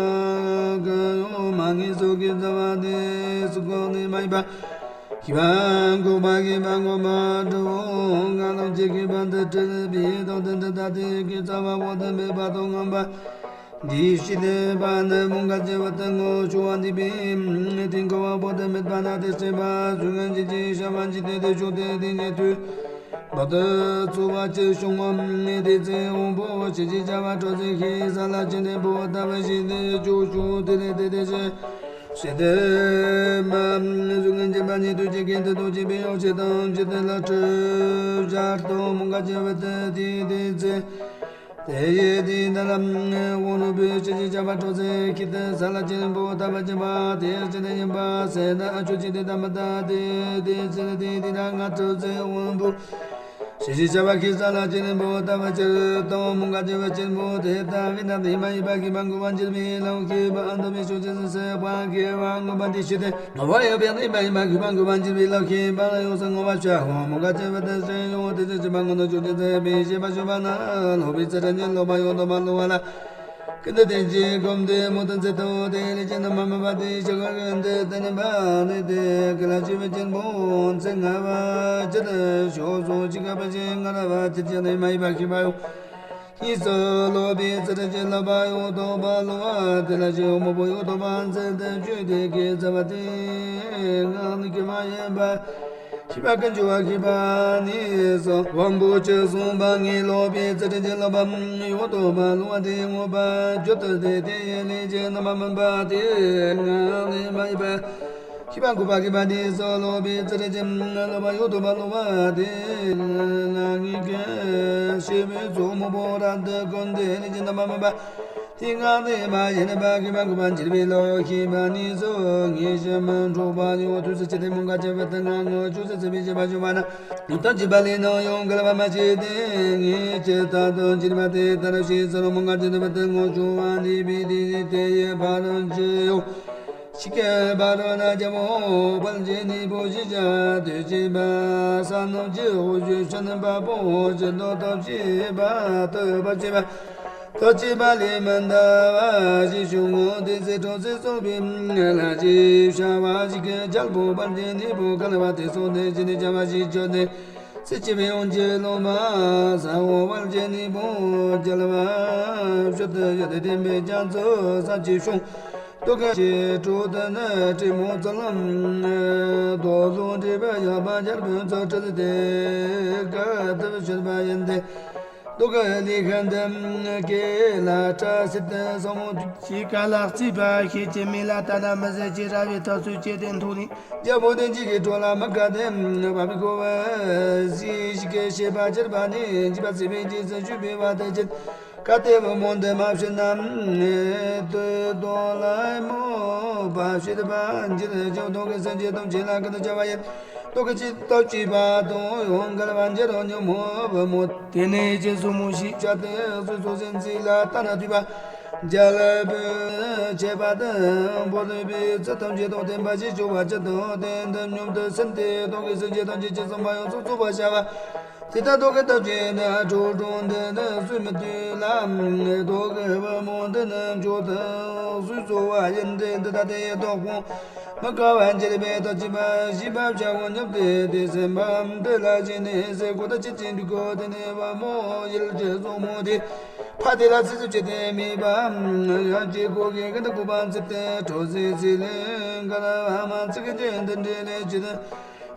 ཀི་ཡོང་མ་ངེས་སོ་ཀི་ཚ་བ་དེ་སུ་གོ་ནི་མ་ཡི་པ། ཤེས་པ་འགོག་པ་ཤེས་པ་འགོག་པ་གྲུབ་བོ་ང་རང་ཅི་ཤེས་པ་འདི་སྲིད་པའི་དོན་དུ་འདི་ལྟ་སྟེ་ཀི་ཚ་བ་བོ་དུ་མེད་པ་དང་ངོམས་པ། འདིའི་ཕྱིར་ནི་པ་ནི་མུ་ག་ཅི་བ་དུ་ངོ་ཆུ་བ་འདི་པའི་དེ་འགོག་པ་བོ་དུ་མེད་པ་ན་དེ་སྲིད་པ་ཚུལ་ངན་ཅི་ཅི་ཤ་བ་ཅི་དེ་དེ་ཆུ་དེ་དེ་ཉེ་དུ་བ་དུ་ཚུ་བ་ཅི་བྱུང་བ་དེ་ཚེ་འོང་པོ་ཅི་ཅི་བྱ་བ་གྲོགས་ཚེ་ཤེས་ས་ལ་ཅི་ནི་པོ་ལྟ་བུ་ཞིག་དེ་ཆུ་ཆུ་དེ་ནི་དེ་དེ་ཅི། ཞེས་ཏེ་མ། གཟུགས་ངན་སྦྱིན་པ་ཉིད་དུ་བྱེད་མཁན་དེ་དང་བྱེད་པའི་ཡོ་བྱད་དང་བྱེད་དེ་ལ་སྤྲུལ་བྱར་དང་མུ་ག་ཅི་བ་དེ་དེ་དེ་ཚེ། དེ་ཡི་དེ་ན་ལ་དབང་རུ་པའི་ཕྱིར་ཅི་བྱ་བ་གྲོགས་ཚེ་ཁྱི་དེ་ས་ལ་ཅི་རིང་པོ་ལྟ་བ་ཅི་བ་དེ་ཅི་དེ་ཡིན་པ་ཟེར་ན་ཨ་ཆོས་ཅི་དེ་ལྟ་མ་ལྟ་དེ་དེ་ཚེ་དེ་དེ་ན་ང་གྲོགས་ཚེ་དབང་པོ། ཞེས་ཞེས་བྱ་བ་ཁྱེད་ས་ལ་ཅི་ནི་འབོ་ལྟ་བ་ཅི་དང་མུ་ག་ཅི་བ་ཅི་འབོ་དེ་ལྟ་བི་ན་དེ་མ་ཡི་པ་ཁྱི་པ་འགུ་བ་ཅི་བི་ལོ་ཁྱི་པ་ཨ་འདོ་བི་ཤོ་ཅི་སི་སེ་པ་ཁྱི་པ་འགུ་བ་འདི་ཤི་དེ་ནོ་བ་ཡོ་བི་ནི་མ་ཡི་པ་ཁྱི་པ་འགུ་བ་ཅི་བི་ལོ་ཁྱི་པ་ལ་ཡོ་ས་ངོ་བ་ཤ་ཧོ་མུ་ག་ཅི་བ་དེ་སེ་ཡོ་དེ་ཅི་ཅི་པ་ངོ་ནོ་ཅོ་ཅི་ཚེ་བི་ཤེ་པ་ཤོ་པ་ན་ལོ་བི་ཚེ་ར་ཉེ་ལོ་པ་ཡོ་དོ་པ་ལོ་བ་ལ། ཀུན་ཏུ་བསྟན་ཅིང་གོམས་ཏེ་མོ་དང་ཚེ་ཐོ་དེ་ལས་ཀྱི་ནམ་མ་མ་པ་དེ་ཞག་ག་ཀུན་ཏུ་བསྟན་པ་ནི་དེ་ཀི་ལ་ཅི་བ་ཅན་པོ་ཚེ་ང་བ་ཅི་ལ་ཞོ་སོ་ཅི་ག་པ་ཅི་ང་ར་བ་ཅི་ཅི་ནི་མ་ཡི་པ་ཁྱི་པ་ཡོ། ཡིད་སོ་ལོ་པའི་ཚེ་ར་ཅི་ལ་པ་ཡོ་དོ་པ་ལོ་བ་དེ་ལ་ཅི་ཡོ་མོ་པོ་ཡོ་དོ་པ་ཚེ་དེ་ཅུ་དེ་ཀི་ཚ་བ་དེ་ང་ནི་ཀི་མ་ཡིན་པ། ཤེས་པ་ཀུན་འབྱུང་བ་ཤེས་པ་ནི་སོ། དབང་པོ་ཆོས་གསུངས་པ་ངེས་ལོག་པའི་ཚུལ་ཁྲིམས་ཀྱི་ལོག་པ་ཡོད་དོ་པ་ལོག་པ་དེ་ངོ་བ་བརྗོད་དུ་དེ་དེ་ཡི་ལས་ཀྱི་རྣམ་པ་མིན་པ་དེ་ང་ནི་མ་ཡིན་པ། ཤེས་པ་འགོག་པ་ཤེས་པ་ནི་སོ་ལོག་པའི་ཚུལ་ཁྲིམས་ཀྱི་ལོག་པ་ཡོད་དོ་པ་ལོག་པ་དེ་ལ་ངེས་ཀྱི་ཤེས་པའི་ཚོགས་མང་པོ་རབ་ཏུ་ཀུན་ཏུ་ལས་ཀྱི་རྣམ་པ་མིན་པ། དེ་ངག་ནས་མ་ཡིན་པ་ཤེས་པ་འགོག་པ་འགྱུར་བའི་ལོག་ཤེས་པ་ནི་སོ། ངེས་ཤེས་མི་འཕྲོག་པ་ཡོད་དུས་སུ་ཅི་སྟེ་མུ་ག་ཅི་བ་དེ་ང་ངོ་ཅུང་ཟད་ཚེ་བའི་ཤེས་པ་བྱུང་བ་ན། ལྟ་ཅི་པ་ལས་ནང་ཡོང་འགལ་བ་མ་བྱས་ཏེ་ངེས་ཅི་ལྟ་དང་འགྱུར་བ་དེ་ལྟར་ཤེས་སོ། མུ་ག་ཅི་བ་དེ་ངོ་ཆུང་བ་ནི་བི་དེ་དེ་ཡི་བར་དུ་ཅི་ཡོང་། ཤི་ཀའི་བར་ན་རྒྱལ་པོ་དཔལ་གྱི་སྣེ་པོ་ཞི་བྱ་དུས་ཅི་པ་ས་རྣམས་ཀྱི་འོག་ཞུ་ཕྱི་ནི་པ་པོ་ཅི་ཏོ་ཏོ་ཅི་པ་ཏོ་པ་ཅི་པ། ལྟོ་ཅི་པ་ལས་མི་འདའ་བ་ཞིག་བྱུང་ངོ་། དེ་ཚེ་གྲོགས་ཚེ་སོགས་པའི་ལྷ་ཅིག་བྱ་བ་ཞིག་གི་རྒྱལ་པོ་དཔལ་གྱི་སྣེ་པོ་གལ་བ་དེ་སོགས་དེ་ཅི་ནས་བྱ་བ་ཞིག་བྱོན་ཏེ། ཚེ་སྐྱེ་བའི་ཡོན་གྱི་ལོ་མ་ས་འོག་དཔལ་གྱི་སྣེ་པོ་རྒྱལ་བ་བྱོན་དུ་ཡོད་དེ་བསྟན་པའི་རྒྱ་མཚོ་ས་ཅི་བྱུང་། རྡོ་ཁ་ཆེ་དྲུག་ཏུ་ནི་དྲི་མོ་ཚོལ་ལམ་རྡོ་ལུང་འདྲེས་པའི་ཡོད་པ་རྒྱལ་པོའི་མཚོ་ཁྲི་དེ་ཀ་དུ་བྱོན་པ་ཡིན་ཏེ། རྡོ་ཁ་ལི་ཁ་འདམ་ཀེ་ལ་ཏྲ་སི་ཏ་སོ་མོ་ཞིག་ག་ལ་རྩིས་པ་ཤེས་ཀྱི་མི་ལ་ཏ་ན་མི་ཟེར་གྱི་ར་བའི་ཐོག་སུ་སྐྱེ་དེ་མཐོང་ནི། རྒྱལ་པོ་དེ་གཅིག་གི་གྲོགས་ལ་མི་དགའ་སྟེ་བ་བི་ཁོ་བ་ཟི་ཞིག་གི་བཤད་པ་ཅིར་པ་ནི་འཇིགས་པ་སྲིད་པའི་རྗེས་སུ་ཞུགས་པའི་བར་དུ་ཅི། གལ་ཏེ་བུ་མོ་འདི་མ་བྱིན་ན། དུ་དོ་ལ་མོ་བ་བྱེད་པ་འགྱུར་ཅིང་རྡོ་གི་སེམས་ཅན་ཐམས་ཅད་ལ་ཀུན་ཏུ་བྱ་བ་ཡིན། རྡོ་གི་ཅི་ལྟ་བྱེད་པ་དང་ཡོང་འགལ་བ་འགྱུར་རོ་ཉོན་མོ་བུ་མོ། དེ་ནས་ཅི་གསུང་མོ་ཞིག་བྱ་སྟེ་གཟུགས་སོགས་སེམས་ཅན་ལ་ལྟ་ན་སྡུད་པ། རྒྱལ་པོས་བྱས་པ་དང་བོར་བའི་ཚུལ་ཐམས་ཅད་དང་ལྡན་པ་ཞིག་བྱུང་བ་ཅི་དང་དེ་འདི་སྙོམས་དུ་ཟིན་ཏེ་རྡོ་གི་སེམས་ཅན་ཐམས་ཅད་ཅི་གསུང་པ་ཡོངས་སུ་རྫོགས་པར་བྱ་བ། དེ་ལྟར་རྡོ་གི་ལྟ་བྱེད་ནི་ཁྲོ་གྲོང་འདི་ནི་གསོད་མི་བཏུལ་ལ། རྡོ་གི་བུ་མོ་འདི་ནི་མཆོག་ཏུ་གཟུགས་གཙོ་བ་ཡིན་ཏེ། འདི་ལྟ་སྟེ་བདག་ཁོང་མི་དགའ་བར་འགྱུར་བའི་ལྟ་བྱེད་པ་ཞེས་པ་བྱ་བ་ཉོབ་སྟེ་དེ་སེམས་པ་འདི་ལ་བྱས་ནས་ཟས་གོ་ད་ཅི་ཅི་འདུག་གོ། དེ་ནས་བུ་མོ་ཡིད་ཀྱི་བཟང་མོ་དེ་ཕ་དེ་ལ་ཚིག་ཚུལ་བྱེད་དེ་མེད་པ་ཡང་ཅི་གོ་གི་ཀི་འདི་གོ་པ་འཚིག་སྟེ་གྲོགས་སེ་ཚིག་ལས་འགལ་བ་མ་ཚིག་གི་འདི་འདྲའི་ལས་ཅི་དང་།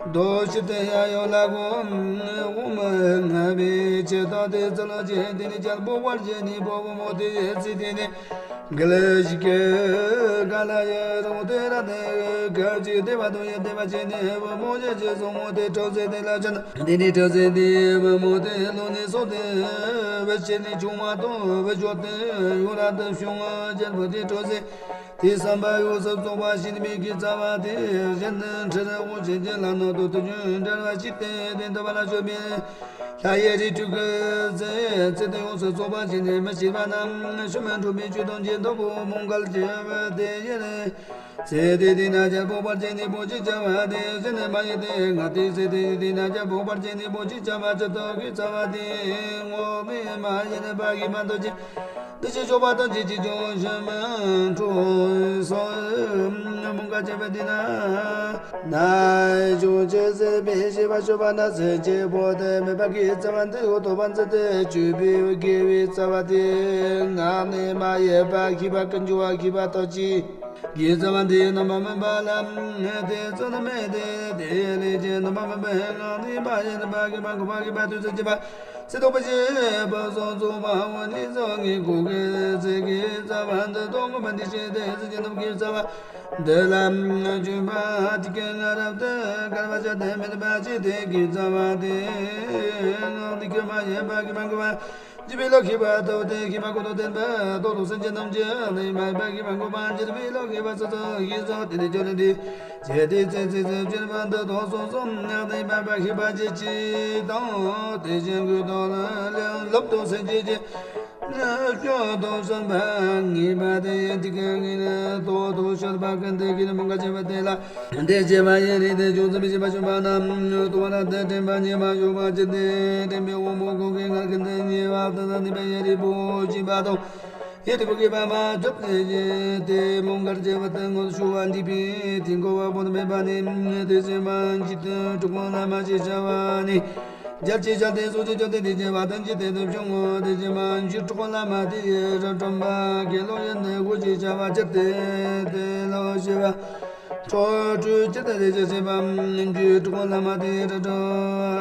རྡོ་ཕྱིར་དེ་ཡང་ཡོད་ལ་གོ། འོ་མ་ལྔ་པའི་ཆེད་དང་དེ་ཚོ་ལ་བྱས་དེ་ནི་རྒྱལ་པོ་དཔལ་གྱི་སྣེ་པོ་བུ་མོ་དེ་ཡི་ཚིག་དེ་ནི་འགལ་ཞིག་གི་ག་ལ་ཡི་རང་དེ་ར་དེ་ག་ཅི་བདེ་བ་དང་ཡི་བདེ་བ་བྱས་ནས་བུ་མོ་ཡི་ཅི་བཟང་མོ་དེ་གྲོགས་སེ་དེ་ལ་བྱོན། དེ་ནི་གྲོགས་སེ་དེ་བུ་མོ་དེ་ལོ་ནི་སོ་དེ་བུ་ཆེ་ནི་ཆུང་མ་དང་བུ་ཆོག་དེ་ཡོད་ར་དེ་བྱུང་རྒྱལ་པོ་དེ་གྲོགས་སེ། དེ་བསམ་པ་ཡོངས་སུ་རྫོགས་པ་ཞིག་མིག་གི་རྩ་བ་དེ་བཞིན་དུ་ཁྲི་རི་དབང་ཆེན་གྱི་ལྷ་ནང་དུ་དུས་རྒྱུན་འབྲེལ་བ་ཞིག་སྟེ་དེ་འདུལ་བ་ལ་སྤྱོད་པའི་ལྷ་ཡི་རིགས་དྲུག་གི་ཚེ་ཚེ་དེ་ཡོངས་སུ་རྫོགས་པ་ཞིག་ནས་མི་ཤེས་པ་རྣམས་ཤི་མི་འགྲོ་བའི་ཆོས་དང་འབྱེད་ དང་པོ་མོའུ་འགལ་བྱེད་པ་དེ་ཡིན། ཚེ་འདི་དེ་ན་རྒྱལ་པོ་ཕར་ཕྱིན་ནི་པོ་ཅིག་བྱ་བ་དེ་ཟིན་མ་ཡིན་ཏེ། ང་དེ་ཚེ་འདི་དེ་ན་རྒྱལ་པོ་ཕར་ཕྱིན་ནི་པོ་ཅིག་བྱ་བ་ཅི་ཐུབ་ཀྱི་བྱ་བ་དེ་ངོ་མི་མ་ཡིན་པ་ཡིན་མ་ཐུབ་ཀྱི། འདི་ཕྱིར་ཆོག་པ་དང་ཅི་ཅི་བྱུང་ཞིང་མི་འཁྲུགས་སོ། མོའུ་འགལ་བྱེད་པ་དེ་ན། ན་བྱུང་ཅི་ཟེར་བའི་ཤེས་པ་ཤོད་པ་ན་ཟེར་གྱི་བོ་དེ་མེད་པ་གི་རྩ་བ་འདི་འོ་ཐོབ་པ་འཛིན་ཏེ་སྤྱོད་པའི་དགེ་བའི་རྩ་བ་དེ་ངག་ནས་མ་ཡལ་བ་ཤེས་པ་ཀུན་འབྱུང་བ་ཤེས་པ་ཐོབ་ཅི། དགེ་རྩ་བ་འདི་རྣམ་པར་སྨིན་པ་ལ་དེ་ཚོ་ནི་མེད་དེ། དེ་ལས་ཀྱི་རྣམ་པར་སྨིན་པའི་ངག་ནས་མ་ཡལ་བ་ཤེས་པ་འགོག་པ་ཤེས་པ་དུས་སུ་གྱུར་པ། སྲིད་དོགས་པ་ཞེས་པ་སོགས་རྫོགས་པའོ། ནི་སོགས་ངེས་དགོས་ཀྱི་ཚིག་གི་རྩ་བ་འདི་དོན་ངོ་མ་འདི་ཞེས་ཏེ་ཟེར་གྱི་ནམ་གྱི་རྩ་བ་འདི་ལ་འཇུག་པ་དེ་ཀུན་ལ་རབ་ཏུ་དགར་བར་བྱ་སྟེ་མེད་པ་ཅི་སྟེ་དགེ་རྩ་བ་དེ་ངག་ནི་ཀུན་མ་ཡལ་བ་ཤེས་པ་འགོག་པ་འཇུག་པའི་བློ་ཤེས་པ་ཐོབ་སྟེ་ཤེས་པ་ཀུན་ཏུ་བརྟན་པ་རྟོགས་ལྡོག་སེམས་ཅན་ཐམས་ཅད་ནི་མ་ཡལ་བ་ཤེས་པ་འགོག་པ་འཇུག་པའི་བློ་ཤེས་པ་སོ་སོ་ཤེས་སོ། དེ་ནི་ཁྱོད་ནི་འདི། ཇི་སྟེ་ཚེ་ཚེ་ཚེ་སྤྱོད་པ་འདི་དག་སོ་སོ་ནི་མ་ཡལ་བ་ཤེས་པ་ཇི་ཅི་དང་དེ་བཞིན་ཀུན་ཏུ་ལོབ་ཏུ་སེམས་ཅན་གྱི་སྤྱོད་དུ་བསམ་པ་ངེས་པ་དེ་ཡི་དེ་ཀའི་ངེས་ནི་དོ་དོ་ཤོད་པ་ཀུན་ཏུ་ཀུན་མོ་འགལ་བྱེད་པ་དེ་ལ་དེ་བྱེད་པ་ཡི་རིགས་དེ་ཅུང་ཙམ་བྱེད་པ་ཤོད་པ་ན་དོ་བ་ན་དེ་དྲན་པ་ཉེས་པ་ཡོད་པ་ཇི་སྟེ་དྲན་པའི་དབང་པོ་ཀུན་གྱི་ངར་ཀུན་ཏུ་ཉེས་པ་དེ་དང་ནི་པའི་ཡི་རིགས་པོ་བྱེད་པ་དང་། ཡེ་དེ་བུ་གི་པ་མ་བཅོ་བརྒྱད་དེ་མོ་འགལ་བྱེད་པ་དང་ངོ་ཤུ་བ་འདི་པའི་དེ་འགོ་བ་པོ་མེད་པ་ནི་དེ་བཞིན་མ་འཇིག་ཏུ་གྲོགས་པོ་ལ་མ་ཞེས་བྱ་བ་ནི། རྒྱལ་གྱི་ཞལ་དེ་སོ་ཅི་ཅོ་དེ་དེ་བྱེད་པ་དང་ཇི་དེ་དུ་བྱུང་ངོ་དེ་བཞིན་མ་འཇིག་གྲོགས་པོ་ལ་མ་དེ་ར་གྲོམ་པ་གེ་ལོ་ཡན་དེ་གོ་ཅི་བྱ་བ་ཅི་དེ་དེ་ལོ་ཞེས་པ། ཁྲོ་ཁྲོ་ཅི་ལྟར་རེ་ཅི་བྱེད་པ། འཇུག་གྲོགས་ལ་མ་དེ་ར་གྲོ་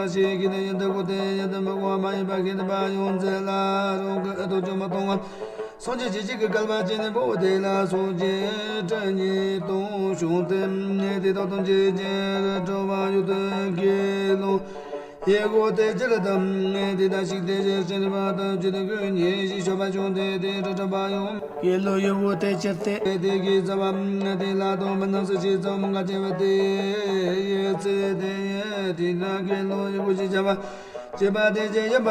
ཞེས་ཀྱི་དེ་ཡོད་དེ་གོ་དེ་ཡོད་དེ་མ་གོ་བ་མ་ཡིན་པ་ཤེས་པ་ཡོང་ཚེ་ལ་རོགས་ཀྱི་ཨ་ཏོ་ཅོ་མ་གཏོང་བ། སངས་རྒྱས་ཆོས་ཅིག་གི་སྐལ་བ་ཅན་ནི་བོ་དེ་ལ་སོགས་ཀྱི་དྲི་ཉིད་དང་བྱུང་སྟེ་དེ་དག་དང་ཇི་ཅི་ར་གྲོ་བ་ཡོད་དེ་དགེ་སློང་ཡེ་གོ་དེ་ཅི་ར་དང་དེ་དག་ཞིག་དེ་ཅི་ཕྱིན་པ་དང་ཇི་ལྟ་ཀུན་ཉེ་ཞིག་ཤོ་བ་བྱུང་སྟེ་དེ་ར་གྲོ་བ་ཡོང་། དགེ་སློང་ཡེ་གོ་དེ་ཅི་སྟེ་དེ་གི་རྩ་བ་དེ་ལ་དང་མི་རྣམས་སུ་ཞིག་ཚང་མོ་འགལ་བྱེད་པ་དེ་ཡི་ཚེ་དེ་ཡི་དེ་ན་དགེ་སློང་ཡེ་གོ་ཞེས་བྱ་བ། བྱེད་པ་དེ་ཅི་ཡིན་པ་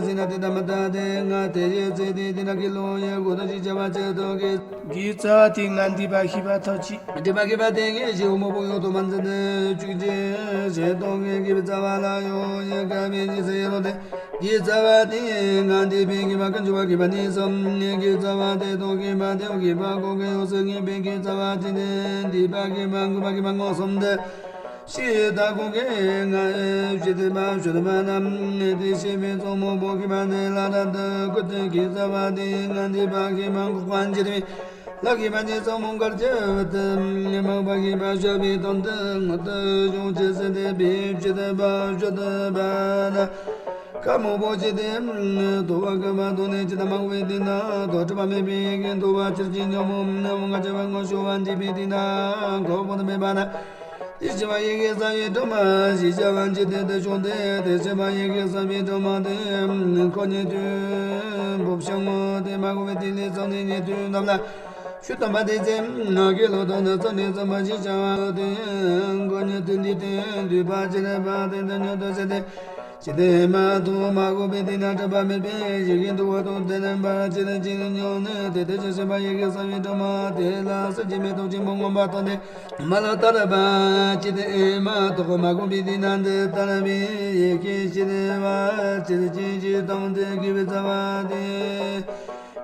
ཟེར་ན་དེ་ལྟ་མ་ལྟ་སྟེ་ང་དེ་ཡི་ཚེ་དེ་དེ་ན་དགེ་སློང་ཡེ་གོ་དང་ཞེས་བྱ་བ་ཅི་ཐོག་གི་དགེ་རྩ་བ་དེ་ང་འདི་པ་ཤེས་པ་ཐོབ་ཅི། འདི་པ་ཤེས་པ་དེ་ངེས་ཤེས་འོ་མོ་པོ་ཡོད་དོ་མ་འཛིན་ཏེ་བཅུག་ཅི་ཞེས་ཐོག་གི་དགེ་བའི་རྩ་བ་ལ་ཡོད་ཡེ་ག་མེད་ཅི་ཟེར་ཡོད་དེ། དགེ་རྩ་བ་དེ་ང་འདི་པའི་ཤེས་པ་ཀུན་འབྱུང་བ་ཤེས་པ་ནི་གསུམ། དགེ་རྩ་བ་དེ་ཐོག་ཤེས་པ་དེ་འོག་ཤེས་པ་གོ་གེ་ཡོད་སེ་ངེས་པའི་དགེ་རྩ་བ་དེ་ནི་འདི་པ་ཤེས་པ་འགོག་པ་ཤེས་པ་ངོ་གསུམ་དེ། ཤེས་དག་གོ་གེ་ང་ཨེ་ཞེས་དེ་མ་ཞུ་དུ་མ་ནམ་དེ་ཤེས་པའི་གཙོ་མོ་པོ་ཤེས་པ་དེ་ལ་རབ་ཏུ་བཀོད་དེ་དགེ་རྩ་བ་དེ་ང་འདི་པ་ཤེས་པ་འགོག་པ་འགྱུར་བའི་ལ་ཤེས་པ་ནི་གཙོ་མོ་འགལ་གྱི་བུ་དེ་མང་པ་ཤེས་པ་ཞུ་བའི་དོན་དུ་ངོ་དུ་བྱུང་ཅི་ཟེར་དེ་བེའུ་ཅི་དེ་པ་ཞུ་དུ་པ་ན། ཁ་མོ་པོ་ཅི་དེ་དོ་བ་ཀ་མ་དོ་ནས་ཅི་དང་མང་བའི་དེ་ན་དོ་གྲུབ་པ་མེད་པའི་གི་དོ་བ་ཅིར་ཅི་ཉོ་མོ་ནམ་ང་ཅི་བ་ངོ་ཤུ་བ་འདི་པའི་དེ་ན་གོ་པོ་དུ་མེད་པ་ན། དེ་ཕྱི་མ་ཡི་གེ་ས་ཡི་སྒྲོན་མ་ཞེས་བྱ་བ་འཇིག་རྟེན་དུ་བྱུང་སྟེ་དེ་ཕྱི་མ་ཡི་གེ་ས་བའི་སྒྲོན་མ་དེ་ཁོ་ཉིད་དུ་འབུབ་ཤང་ངོ་དེ་མ་གོ་བའི་དེ་ལས་ཚང་ནས་ཉེ་དུས་འདམ་ལ་ཆུ་དམ་པ་དེ་ཚེ་ང་གི་ལོ་དང་ནི་ཚང་ནས་ཚང་མ་ཞེས་བྱ་བ་དེ་ཁོ་ཉིད་དུ་འདི་དེ་འདུས་པ་ཅི་རེད་པ་དེ་འདི་ཉོ་དུ་ཟེར་ཏེ། ཇི་སྟེ་མ་ཐུག་མ་གོ་བའི་དེ་ན་གྲུབ་པ་མེད་པའི་ཡི་གེ་འདུ་བ་དང་དེ་ལེན་པར་ཅི་ལེན་ཅི་ལེན་ཉོ་ནས་དེ་དེ་ཅི་སེམས་པ་ཡི་གེ་ས་བའི་སྒྲོན་མ་དེ་ལ་སེམས་ཀྱི་མེ་ཏོག་ཆེན་པོ་མངོན་པར་མཐོང་སྟེ། མ་ལ་ལྟར་པ་ཅི་སྟེ་མ་ཐོག་མ་གོ་བའི་དེ་ན་འདི་ལྟར་བའི་ཡི་གེ་ཤེས་པ་ཅི་སྟེ་ཅི་ཞིག་དང་དེ་དགེ་བའི་རྩ་བ་དེ།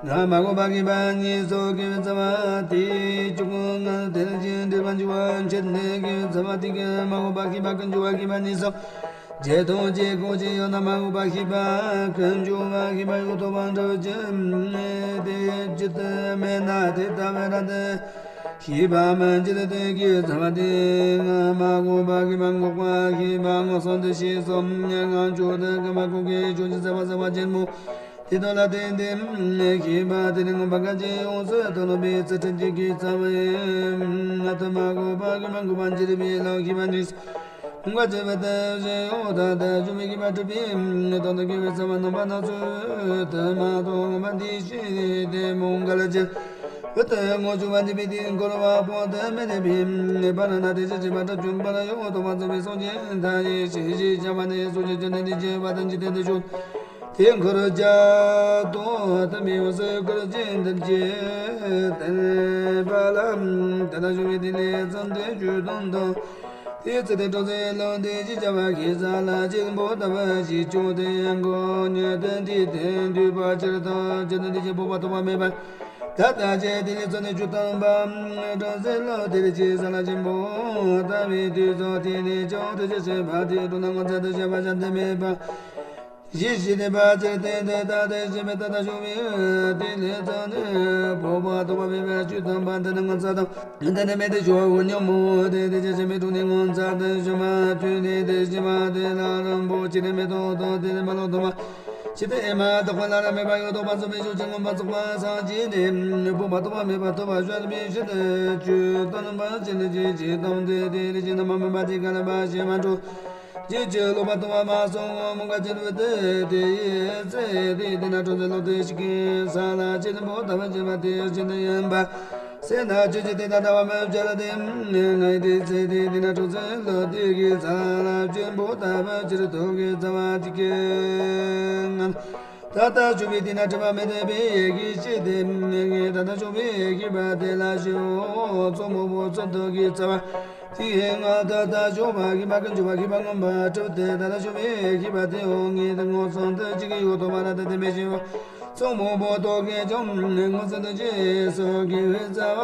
ང་མ་གོ་བ་ཤེས་པ་གཉིས་སོ་དགེ་བའི་རྩ་བ་དེ་བཅུ་དགུ་ང་དེ་ལ་ཅི་འདྲེས་པ་འཇུག་པ་མཆེད་ནས་དགེ་བའི་རྩ་བ་དེ་གི་མ་གོ་བ་ཤེས་པ་ཀུན་འཇུག་པ་ཤེས་པ་གཉིས་སོ། རྗེས་ཐོབ་ཀྱི་གོ་ཅི་ཡོད་ན་མ་གོ་བ་ཤེས་པ་ཀུན་འཇུག་པ་ཤེས་པ་ཡོད་དོ་བ་འདྲ་བ་ཅི་དེ་ཇི་ལྟར་མེད་ན་དེ་ལྟ་བས་ར་དེ་ཤེས་པ་མ་འཇིག་དེ་དགེ་རྩ་བ་དེ་ང་མ་གོ་བ་ཤེས་པ་འགོག་པ་ཤེས་པ་ངོ་སོ་འདི་ཤེས་སོ། ང་ཆོས་དེ་ཀ་མ་གོ་གི་ཆོས་ཀྱི་ཟེར་བ་ཟེར་བ་ཆེན་མོ། དེ་དག་ལ་བརྟེན་ཏེ་ཤེས་པ་དེ་ནི་མངོན་པར་གང་ཅི་ཡོངས་སུ་དག་ནོ་པའི་ཚུལ་ཁྲིམས་ཀྱི་དགེ་རྩ་བའི་ང་དུ་མ་གོ་བ་གི་མ་གོ་བ་འཇིག་པའི་ལམ་ཤེས་པ་ནི། མངོན་པར་བྱས་པ་དེ་བཞིན་ཡོད་དང་དེ་བྱུང་བའི་ཤེས་པ་གྲུབ་པའི་དོན་དུ་དགེ་བའི་རྩ་བ་རྣམ་པ་སྣ་ཚོགས་དུ་མ་དོ་མངོན་པ་འདི་ཤེས་ཏེ་མོ་འགལ་ཅན་བུ་དེ་ངོ་ཆུང་བ་འདི་པའི་དེ་འཁོར་བ་པོ་དེ་མི་ལེན་པའི་བར་ན་དེ་ཅི་བྱེད་པ་དྲག་བཅུམ་པར་ཡོང་དོ་བ་ཚོགས་པའི་སངས་རྒྱས་མཐའ་ཡས་ཞེས་ཞེས་བྱ་བ་ནི་སོ་སྐྱེ་ཅན་ནི་འདི་བྱེད་པ་དང་འཇིག་རྟེན་དུ་བྱུང་། དེ་འཁོར་བརྒྱ་སྟོང་ཐམ་པའི་ཡོངས་སུ་བསྐོར་ཅིང་བསྟིམ་ཅིང་བསྟིམ་པ་ལ། དེ་ལྟར་བྱུང་བའི་དེ་ལས་བརྩམས་ཏེ་ཆོས་དུང་དང་། དེའི་ཚེ་དེར་སྲོག་འཛིན་ལུས་འདི་ཞེས་བྱ་བ་གིས་ས་ལ་སྐྱེས་བུ་ལྟ་བུ་ཞིག་བྱུང་སྟེ། མགོ་སྔས་མཐིལ་འདི་དེ་འདུས་པ་ཕྱིར་ཐོག་ཅི་ནས་འདི་ཀྱི་སྤོབས་པ་ཐོབ་པ་མེད་པར། ད་ལྟ་ཅི་དེ་ལས་བརྩམས་ནས་ཆོས་དམ་པ། སྲོག་འཛིན་ལུས་དེར་སྐྱེས་ས་ལ་སྐྱེས་བུ་ལྟ་བུའི་དུས་སུ། དེ་ནས་ཀྱང་ཐུགས་རྗེ་ཆེན་པོ་དེས་འགྲོ་ན་ངོ་མཚར་དུ་བྱ་བ་བྱ་འདི་མེད་པ། ཞེས་བྱས་ནས་ཕར་ཕྱིར་བལྟས་ཏེ། ད་དེ་ཞིག་མི་ད་ལྟ་བྱུང་བའི་དེ་ལས་བརྩམས་ནས་སྤོབས་པ་ཐོབ་པ་མེད་པར་ཆོས་དམ་པ་འདི་ནི་ངོ་མཚར་དང་། འདི་ནི་མེད་དེ་ཞུ་བའོ་སྙམ་མོ། དེ་དེ་ཅི་ཕྱིར་མི་འགྲོ་ནས་ངོ་མཚར་དུ་བྱུང་བ་ཐོས་ནས། དེ་ཞིག་མ་དེ་ལ་རིན་པོ་ཆེ་རིས་མེད་ཏོག་ཏོ་དེ་ནི་མ་ལོག་ཏུ་མ་ཅི་སྟེ་ཨེ་མ་དག་པ་ལ་ར་མེད་པ་ཡོད་དོ་པ་ཚོ་མི་ཞུ་ཅི་མངོན་པར་རྫོགས་པ་སངས་རྒྱས་ནས། སྤོབས་པ་ཐོབ་པ་མེད་པ་ཐོབ་པར་བྱ་བའི་ཕྱིར་དུ། ཆོས་དམ་པ་ཅི་ནས་ཅི་ཞིག་དང་དེ་དེ་ལས་ཅི་ན་མ་མིན་པ་དེ་ག་ལ་བ་ཞེས་མ་འགྲོ། ཅི་ཅི་ལོག་པར་ལྟུང་བ་མ་སོང་ངོ་། མོའུ་འགལ་ཆེན་པོ་དེ་དེ་ཡི་ཚེ་དེ་དེ་ན་སྲོག་འཛིན་ལུས་དེ་ཞིག་གིས་ས་ལ་སྐྱེས་བུ་ལྟ་བུ་སྐྱེས་པ་དེ་ཅི་ནས་ཡིན་པ། སེམས་ན་ཆོས་ཅི་དེ་ལྟ་ལྟ་བ་མི་བྱ་ལ་དེ། ང་ཡི་དེ་ཚེ་དེ་དེ་ན་སྲོག་འཛིན་ལུས་དེ་གིས་ས་ལ་སྐྱེས་བུ་ལྟ་བུ་ཕྱིར་ཐོག་གི་རྩ་བ་དེ་གིས་ང་ད་ལྟ་བྱུང་བའི་དེ་ན་སྲིད་པ་མེད་པའི་ཡེ་ཤེས་ཤེས་ཏེ། ད་ལྟ་བྱུང་བའི་ཤེས་པ་དེ་ལ་ཞེའོ། གཙོ་མོ་བོ་ཚོན་མདོག་གི་རྩ་བ་དེ་ཡིས་ང་ད་ལྟ་བྱུང་བ་ཤེས་པ་ཀུན་འབྱུང་བ་ཤེས་པ་མངོན་པར་གྲུབ་སྟེ། ད་ལྟ་བྱུང་བའི་ཤེས་པ་དེའོ་ངས་དེ་མངོན་སུམ་དུ་ཅི་གིས་ཡོད་དོ་མ་ན་ད་དེ་མི་ཤེས་པ། གཙོ་མོ་བོ་རྟོག་གེ་ཀྱང་མངོན་སུམ་དུ་ཅི་སོགས་ཀྱི་རྩ་བ་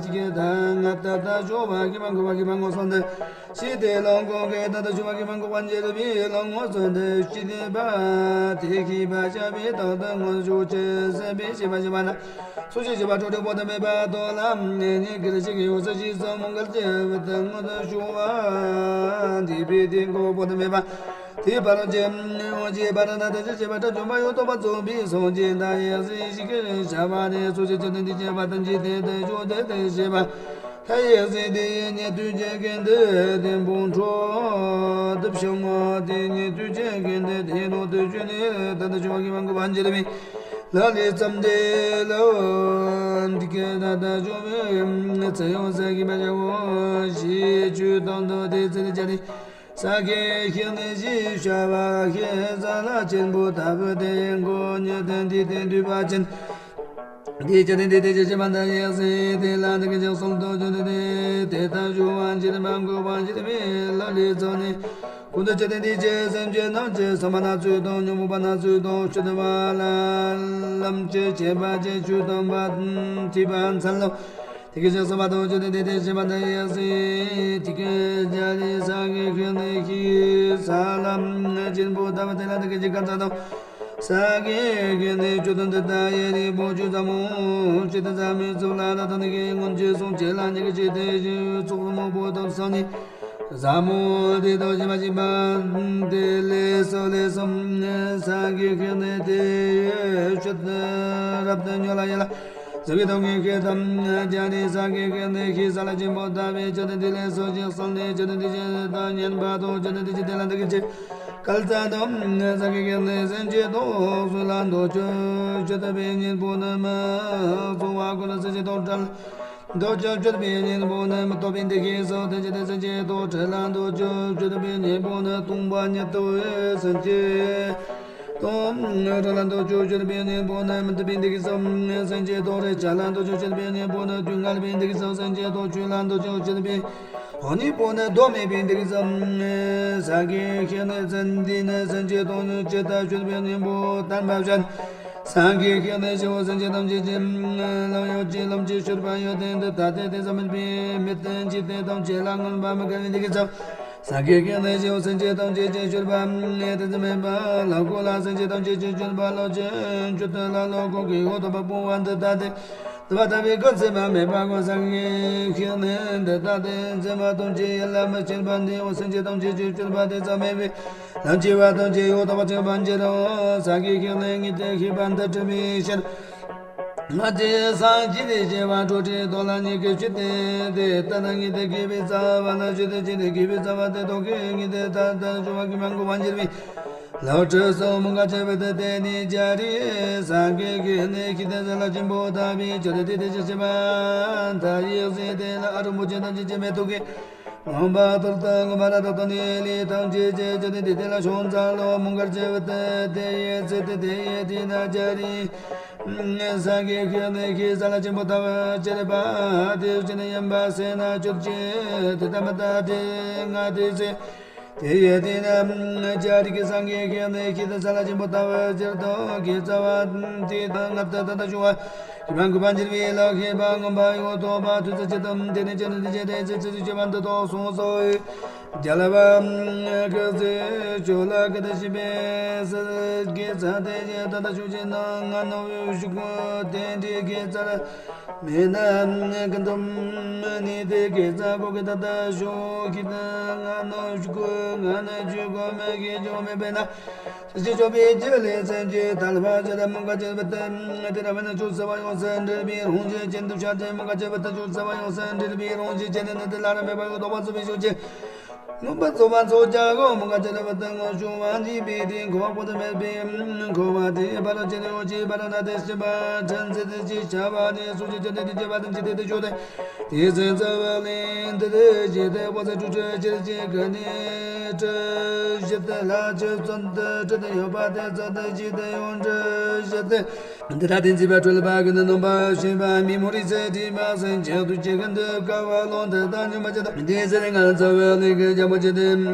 དེ་གིས་ད་ང་ད་ལྟ་བྱུང་བ་ཤེས་པ་མངོན་པ་ཤེས་པ་མངོན་སུམ་དུ། ཤེས་ཏེ་ལོངས་སྐུ་གི་ད་ལྟ་བྱུང་བ་ཤེས་པ་མངོན་པར་འགྱུར་བའི་ལམ་མངོན་སུམ་དུ་ཤེས་པ་དེ་ཤེས་པར་བྱ་བའི་རྟགས་དུ་མངོན་ཕྱོགས་ཀྱི་སེམས་པའི་ཤེས་པ་ཤེས་པ་ན། སོ་སྐྱེ་ཤེས་པ་སྲོག་འདི་སྤོབས་པ་མེད་པ་དོ་ལ་ཉེ་གི་ཞིག་ཡོད་ས་ཞིག་སོགས་མོའུ་འགལ་གྱི་བུ་དུ་མངོན་དུ་ཕྱོགས་པ་འདི་པའི་དེ་ཀོ་སྤོབས་པ་མེད་པ། དེ་བར་ཅན་འོ་ཅེས་པ་ར་ན་ད་ཅི་ཞེས་པ་དགྲ་བཅོམ་པ་ཡང་དག་པར་རྫོགས་པའི་སངས་རྒྱས་མཐའ་ཡས་ཞིག་གི་བྱ་བ་ནི་སོ་སྐྱེ་ཅི་ནས་འདི་སྐྱེ་བ་དང་འཇིག་རྟེན་དུ་བྱུང་སྟེ་དེ་ཤེས་པ། མཐའ་ཡས་ཟིན་དེ་ཡི་ཉན་ཐོས་ཀྱི་དགེ་འདུན་དེ་འབུམ་ཕྲག་བདུན་བྱུང་བ་དེ་ཉན་ཐོས་ཀྱི་དགེ་འདུན་དེ་ནང་དུ་བྱོན་ནས་ད་ལྟ་བྱུང་བ་ཤེས་པ་མངོན་པར་འགྱུར་བའི་ལག་ལེན་བརྩམས་ཏེ་ལོ། འདི་སྐད་ད་ལྟ་བྱུང་བའི་ཚེ་ཡང་ཟེར་གྱི་མ་བྱའོ་ཞེས་ཆོས་དམ་དུ་དེ་ཚེ་ནས་བྱ་སྟེ། ས་གའི་ཤིང་ནི་ཞེས་བྱ་བ་ཤིང་ས་ལ་སྐྱེས་བུ་ལྟ་བུ་དེ་མགོ་སྔས་མཐིལ་འདི་དེ་འདུས་པ་ཅན། དེ་ཅི་སྟེ་འདི་དེ་ཅི་ཞེས་པ་འདི་ཡང་སྲིད་དེ་ལ་འདི་སྐད་ཅེས་གསུངས་སོ། ཅི་སྟེ་དེ་ལྟར་བྱུང་བ་འགྱུར་བ་འགོག་པར་འགྱུར་བའི་ལག་ལེན་བརྩམས་ནས། ཀུན་ཏུ་ཅི་སྟེ་འདི་སྐད་སེམས་ཅན་རྣམས་ཀྱི་བསམ་པ་སྣ་ཚོགས་དང་ཉོན་མོངས་པ་སྣ་ཚོགས་དང་སྤྱོད་པ་ལ་ལམ་གྱི་ཁྱད་པར་ཅན་ཆོས་དམ་པ་ཐོས་པ་འཚལ་ལོ། དེ་སྐད་ཅེས་གསུངས་པ་དང་། ཅི་སྟེ་དེ་དེ་ཞེས་པ་འདི་ཡང་སྲིད་དེ་སྐད་ཅེས་ལས་ས་གའི་ཤིང་ནི་ཤིང་ས་ལ་སྐྱེས་བུ་ལྟ་བུ་དེ་ལ་དེ་སྐད་ཅེས་བཀའ་སྩལ་ཏོ། ས་གའི་ཤིང་ནི་ཁྱོད་དོན་དུ་ད་ཡེ་རིགས་པོ་ཆུ་ཟབ་མོ་ཆེ་དུ་ཟབ་མོའི་ཚུལ་ལ་ད་ཐང་ནི་གི་སྔོན་གྱི་སོང་ཆེ་ལ་ཉེ་གི་ཆེ་དེ་བཞིན་ཚོགས་ཟབ་མོ་པོ་དང་སང་ནི་ཟབ་མོ་དེ་དང་ཞི་བ་ཞི་བ་དེ་ལས་སོ་ལས་སོ། ས་གའི་ཤིང་ནི་དེ་ཡི་ཤུལ་དུ་རབ་ཏུ་ཉོ་ལ་ཡེ་ལ། ཟབ་པའི་སྟོབས་ཀྱིས་ཤེས་དམ་སྦྱར་ནས་ས་གའི་ཤིང་ནི་ཤིང་ས་ལ་སྐྱེས་བུ་ལྟ་བུའི་ཅི་སྟེ་འདི་ལས་སོ་ཞེས་གསུངས་ནས། ཅི་སྟེ་འདི་ཅི་དང་ཉན་པ་དང་། ཅི་སྟེ་འདི་ཅི་དེ་ལ་འདི་སྐད་ཅེས་བཀའ་སྩལ་ཏོ། ས་གའི་ཤིང་ནི་སེམས་ཅན་སྟོབས་གསུམ་ལ་འདོད་ཆགས་སྤྱོད་པའི་གཉེན་པོ་ནི་མི་གཙང་བ་ཀུན་ལ་སེམས་ཅན་སྟོབས་བྲལ། འདོད་ཆགས་སྤྱོད་པའི་གཉེན་པོ་ནི་མི་སྟོབས་པའི་འདུ་ཤེས་སོགས་ཐམས་ཅད་དེ་སེམས་ཅན་སྟོབས་བྲལ་ལ་འདོད་ཆགས་སྤྱོད་པའི་གཉེན་པོ་ནི་སྟོང་པ་ཉིད་དུ་སེམས་ཅན་སྟོབས་བྲལ་ལ་འདོད་ཆགས་སྤྱོད་པའི་གཉེན་པོ་ནི་མི་སྟོབས་པའི་འདུ་ཤེས་སོགས་སེམས་ཅན་སྟོབས་རེ་བྲལ་ལ་འདོད་ཆགས་སྤྱོད་པའི་གཉེན་པོ་ནི་སྡུག་བསྔལ་བའི་འདུ་ཤེས་སོགས་སེམས་ཅན་སྟོབས་ཆུང་ལ་འདོད་ཆགས་སྤྱོད་པའི་གཉེན་པོ་ནི་གདོད་མའི་འདུ་ཤེས་སོགས་ས་གའི་ཤིང་ནི་ཚེ་འདི་ནི་སེམས་ཅན་སྟོབས་ཉིད་ཅི་ལྟར་སྤྱོད་པའི་གཉེན་པོ་བསྟན་པ་བྱ། ས་གའི་ཤིང་ནི་སྐྱེ་བོ་སེམས་ཅན་ཐམས་ཅད་ཀྱི་ལམ་ཡོད་ཅིང་ལམ་གྱི་སྤྱོད་པ་ཡོད་དེ་འདི་ལྟ་སྟེ། དེ་ཙམ་མིན་པའི་མི་ལྟ་འཇིག་རྟེན་ཐམས་ཅད་ལ་མངོན་པར་མི་དགའ་བའི་འདུ་ཤེས་སོགས། ས་གའི་ཤིང་ནི་སྐྱེ་བོ་སེམས་ཅན་ཐམས་ཅད་ཀྱི་སྤྱོད་པ་དེ་ཙམ་མིན་པ་ལ་ཀོ་ལ་སེམས་ཅན་ཐམས་ཅད་ཀྱི་སྤྱོད་པ་ལ་ཅི་སྤྱོད་དུ་ལ་ལོ་ཀོ་གི་འོ་ཐོབ་པ་སྤོང་བ་འདི་ལྟ་སྟེ། དུ་བ་ལྟ་བུའི་ཀུན་ཚེགས་མ་མེད་པ་ཀུན་ས་གའི་ཤིང་ནི་འདི་ལྟ་སྟེ། མཚན་མ་ཐམས་ཅད་ཡིད་ལ་མི་བྱེད་པ་འདི་འོ་སེམས་ཅན་ཐམས་ཅད་ཀྱི་སྤྱོད་པ་དེ་ཙམ་མིན་པའི། ལམ་སྐྱེ་བ་དང་བཅས་འོ་ཐོབ་པ་ཆགས་པ་འགྱུར་རོ། ས་གའི་ཤིང་ནི་ངེས་དེ་ཤེས་པ་འདི་གྲུབ་པའི་ཕྱིར། ང་དེ་སངས་རྒྱས་ནས་སྐྱེ་བ་འགྲོ་དྲུག་དོན་ལ་ཉེ་གི་ཕྱིར་ཏེ། དེ་ལྟ་ན་ངེས་དེ་དགེ་བའི་རྩ་བ་ལ་ཞུགས་ཏེ་ཅི་ནས་དགེ་བའི་རྩ་བ་དེ་ཐོབ་གི་ངེས་དེ་ད་ལྟ་བྱུང་བ་གི་མ་འགོར་བར་འགྱུར་བའི་ལོ་དྲུག་སོགས་མི་འགའ་བྱེད་པ་དེ་དེ་ནི་བྱ་རིགས་ས་གའི་ཤིང་ནི་ཤིང་དེ་ས་ལ་སྐྱེས་བུ་ལྟ་བུའི་ཆོས་དེ་དེ་ཅི་ཞེས་པ་མཐའ་ཡས་ཟིན་དེ་ལ་ཨ་རུ་མུ་ཆེན་ཐམས་ཅད་ཀྱི་མེ་ཏོག་གི་ངང་པ་ལྟར་དུ་ངོ་མ་ར་དག་ཏུ་ནི་ལས་ཐམས་ཅད་ཀྱི་ཆོས་ཏེ་དེ་ལ་ཤོང་ཚ་ལོ་མུ་གར་ཅེ་བ་ཏི་དེ་ཡེ་ཚེ་ཏི་དེ་ཡེ་ཏི་ན་ཅ་རི། སངས་རྒྱས་ཁྱེད་ནི་ཁྱེད་ས་ལ་ཆེན་པོ་ཐ་བ་ཅེ་རེ་པ་དེ་ཅི་ནི་ཡན་པ་སེ་ན་ཅོ་ཅེ་ཏི་ཏ་མ་ཏ་དེ་ང་དེ་ཚེ། དེ་ཡེ་ཏི་ན་ཅ་རི་ཀི་སངས་རྒྱས་ཁྱེད་ནི་ཁྱེད་ས་ལ་ཆེན་པོ་ཐ་བ་ཅེ་རེ་དོ་ཁྱེད་ཚ་བ་ཏི་ཏ་ང་ཏ་ཏ་ཏ་ཞུ་བ། ཁྱི་པ་མགུལ་པ་འཇིར་བའི་ལག་ཁྱི་པ་ངོམ་པ་ཡོ་ཐོག་པ་དུས་ཚོད་ཅི་ཙམ་དེ་ནས་ཅི་ནས་དེ་ཅི་དེ་ཚེ་ཚེ་ཚེ་ཅི་བ་འདི་ཐོག་སོང་སོ། རྒྱལ་བ་ཀི་ཚེ་ཆོས་ལ་ཀི་ཏི་ཤི་པའི་སི་གི་ཚ་དེ་ཡེ་ད་ད་ཆུ་ཅན་ན་ང་ནོ་ཡུ་ཤུ་ཀུ་དེ་འདྲའི་གི་ཚ་མེད་ན་ཀི་འདུམ་ནི་དེ་གི་ཚ་གོ་གི་ད་ད་ཤུ་གི་ད་ང་ནོ་ཡུ་ཤུ་ཀུ་ང་ནི་ཆུ་གོ་མེ་གི་ཇོ་མེ་པེ་ན། ཞི་ཞི་ཅོ་པའི་རྒྱུ་ལས་སེམས་ཀྱི་ཐར་པ་ཇི་ལྟར་མུ་ག་ཅི་བ་ཏི། དེ་ལ་མེད་ན་ཆུ་ཟེར་བ་ཡོང་སེ་འདྲེན་པའི་རང་བཞིན་ཅན་དུ་ཤར་ཏེ་མུ་ག་ཅི་བ་ཏི་ཆུ་ཟེར་བ་ཡོང་སེ་འདྲེན་པའི་རང་བཞིན་ཅན་ནི་དེ་ལ་ར་མེད་པ་ཡོད་དོ་བ་ཚུ་བའི་ཤུགས་ཀྱིས། མངོན་པར་རྫོགས་པ་ཚོགས་བརྒྱ་གོ་མུ་ག་ཅི་བ་ཏི་ངོ་བྱུང་བ་འདི་པའི་དེ་འཁོར་བ་པོ་ཏི་མེད་པའི་འཁོར་བ་དེ་བ་ར་ཅི་ནི་ཡོ་ཅི་བ་ར་ན་དེ་ཤི་བ་ཕྲན་ཚེ་དེ་ཅི་བྱ་བ་ནི་སུ་ཅི་ཅི་ནི་དེ་ཅི་བ་ཏི་ཅི་དེ་དེ་ཞུ་སྟེ། དེ་ཚེ་རྩ་བ་ལས་འདི་དེ་ཇི་ལྟའི་དབང་ཚད་དྲུག་ཅུ་ཅིར་གྱི་ག་ནི་དྲི་ཞི་སྟེ་ལྷ་ཆོས་བཙན་ཏེ་དྲི་དེ་ཡོད་པ་དེ་ཚོ་དེ་ཇི་ལྟའི་ཡོང་དྲི་ཞི་སྟེ། འདི་ལྟ་དེ་འཛིན་པ་གྲོལ་བ་གི་ནི་ནོན་པ་ཞེས་པ་མི་མོ་རིག་ཚེ་དྲི་མ་སེམས་ཅན་དུ་ཅི་ག་འདི་ཀ་བ་ལོང་དེ་དང་ཉོན་མ་ཅི་དང་འདི་ཟེར་ང་རྩ་བའི་ལས་ཀྱི་རྒྱ་མོ་ཅི་སྟེ་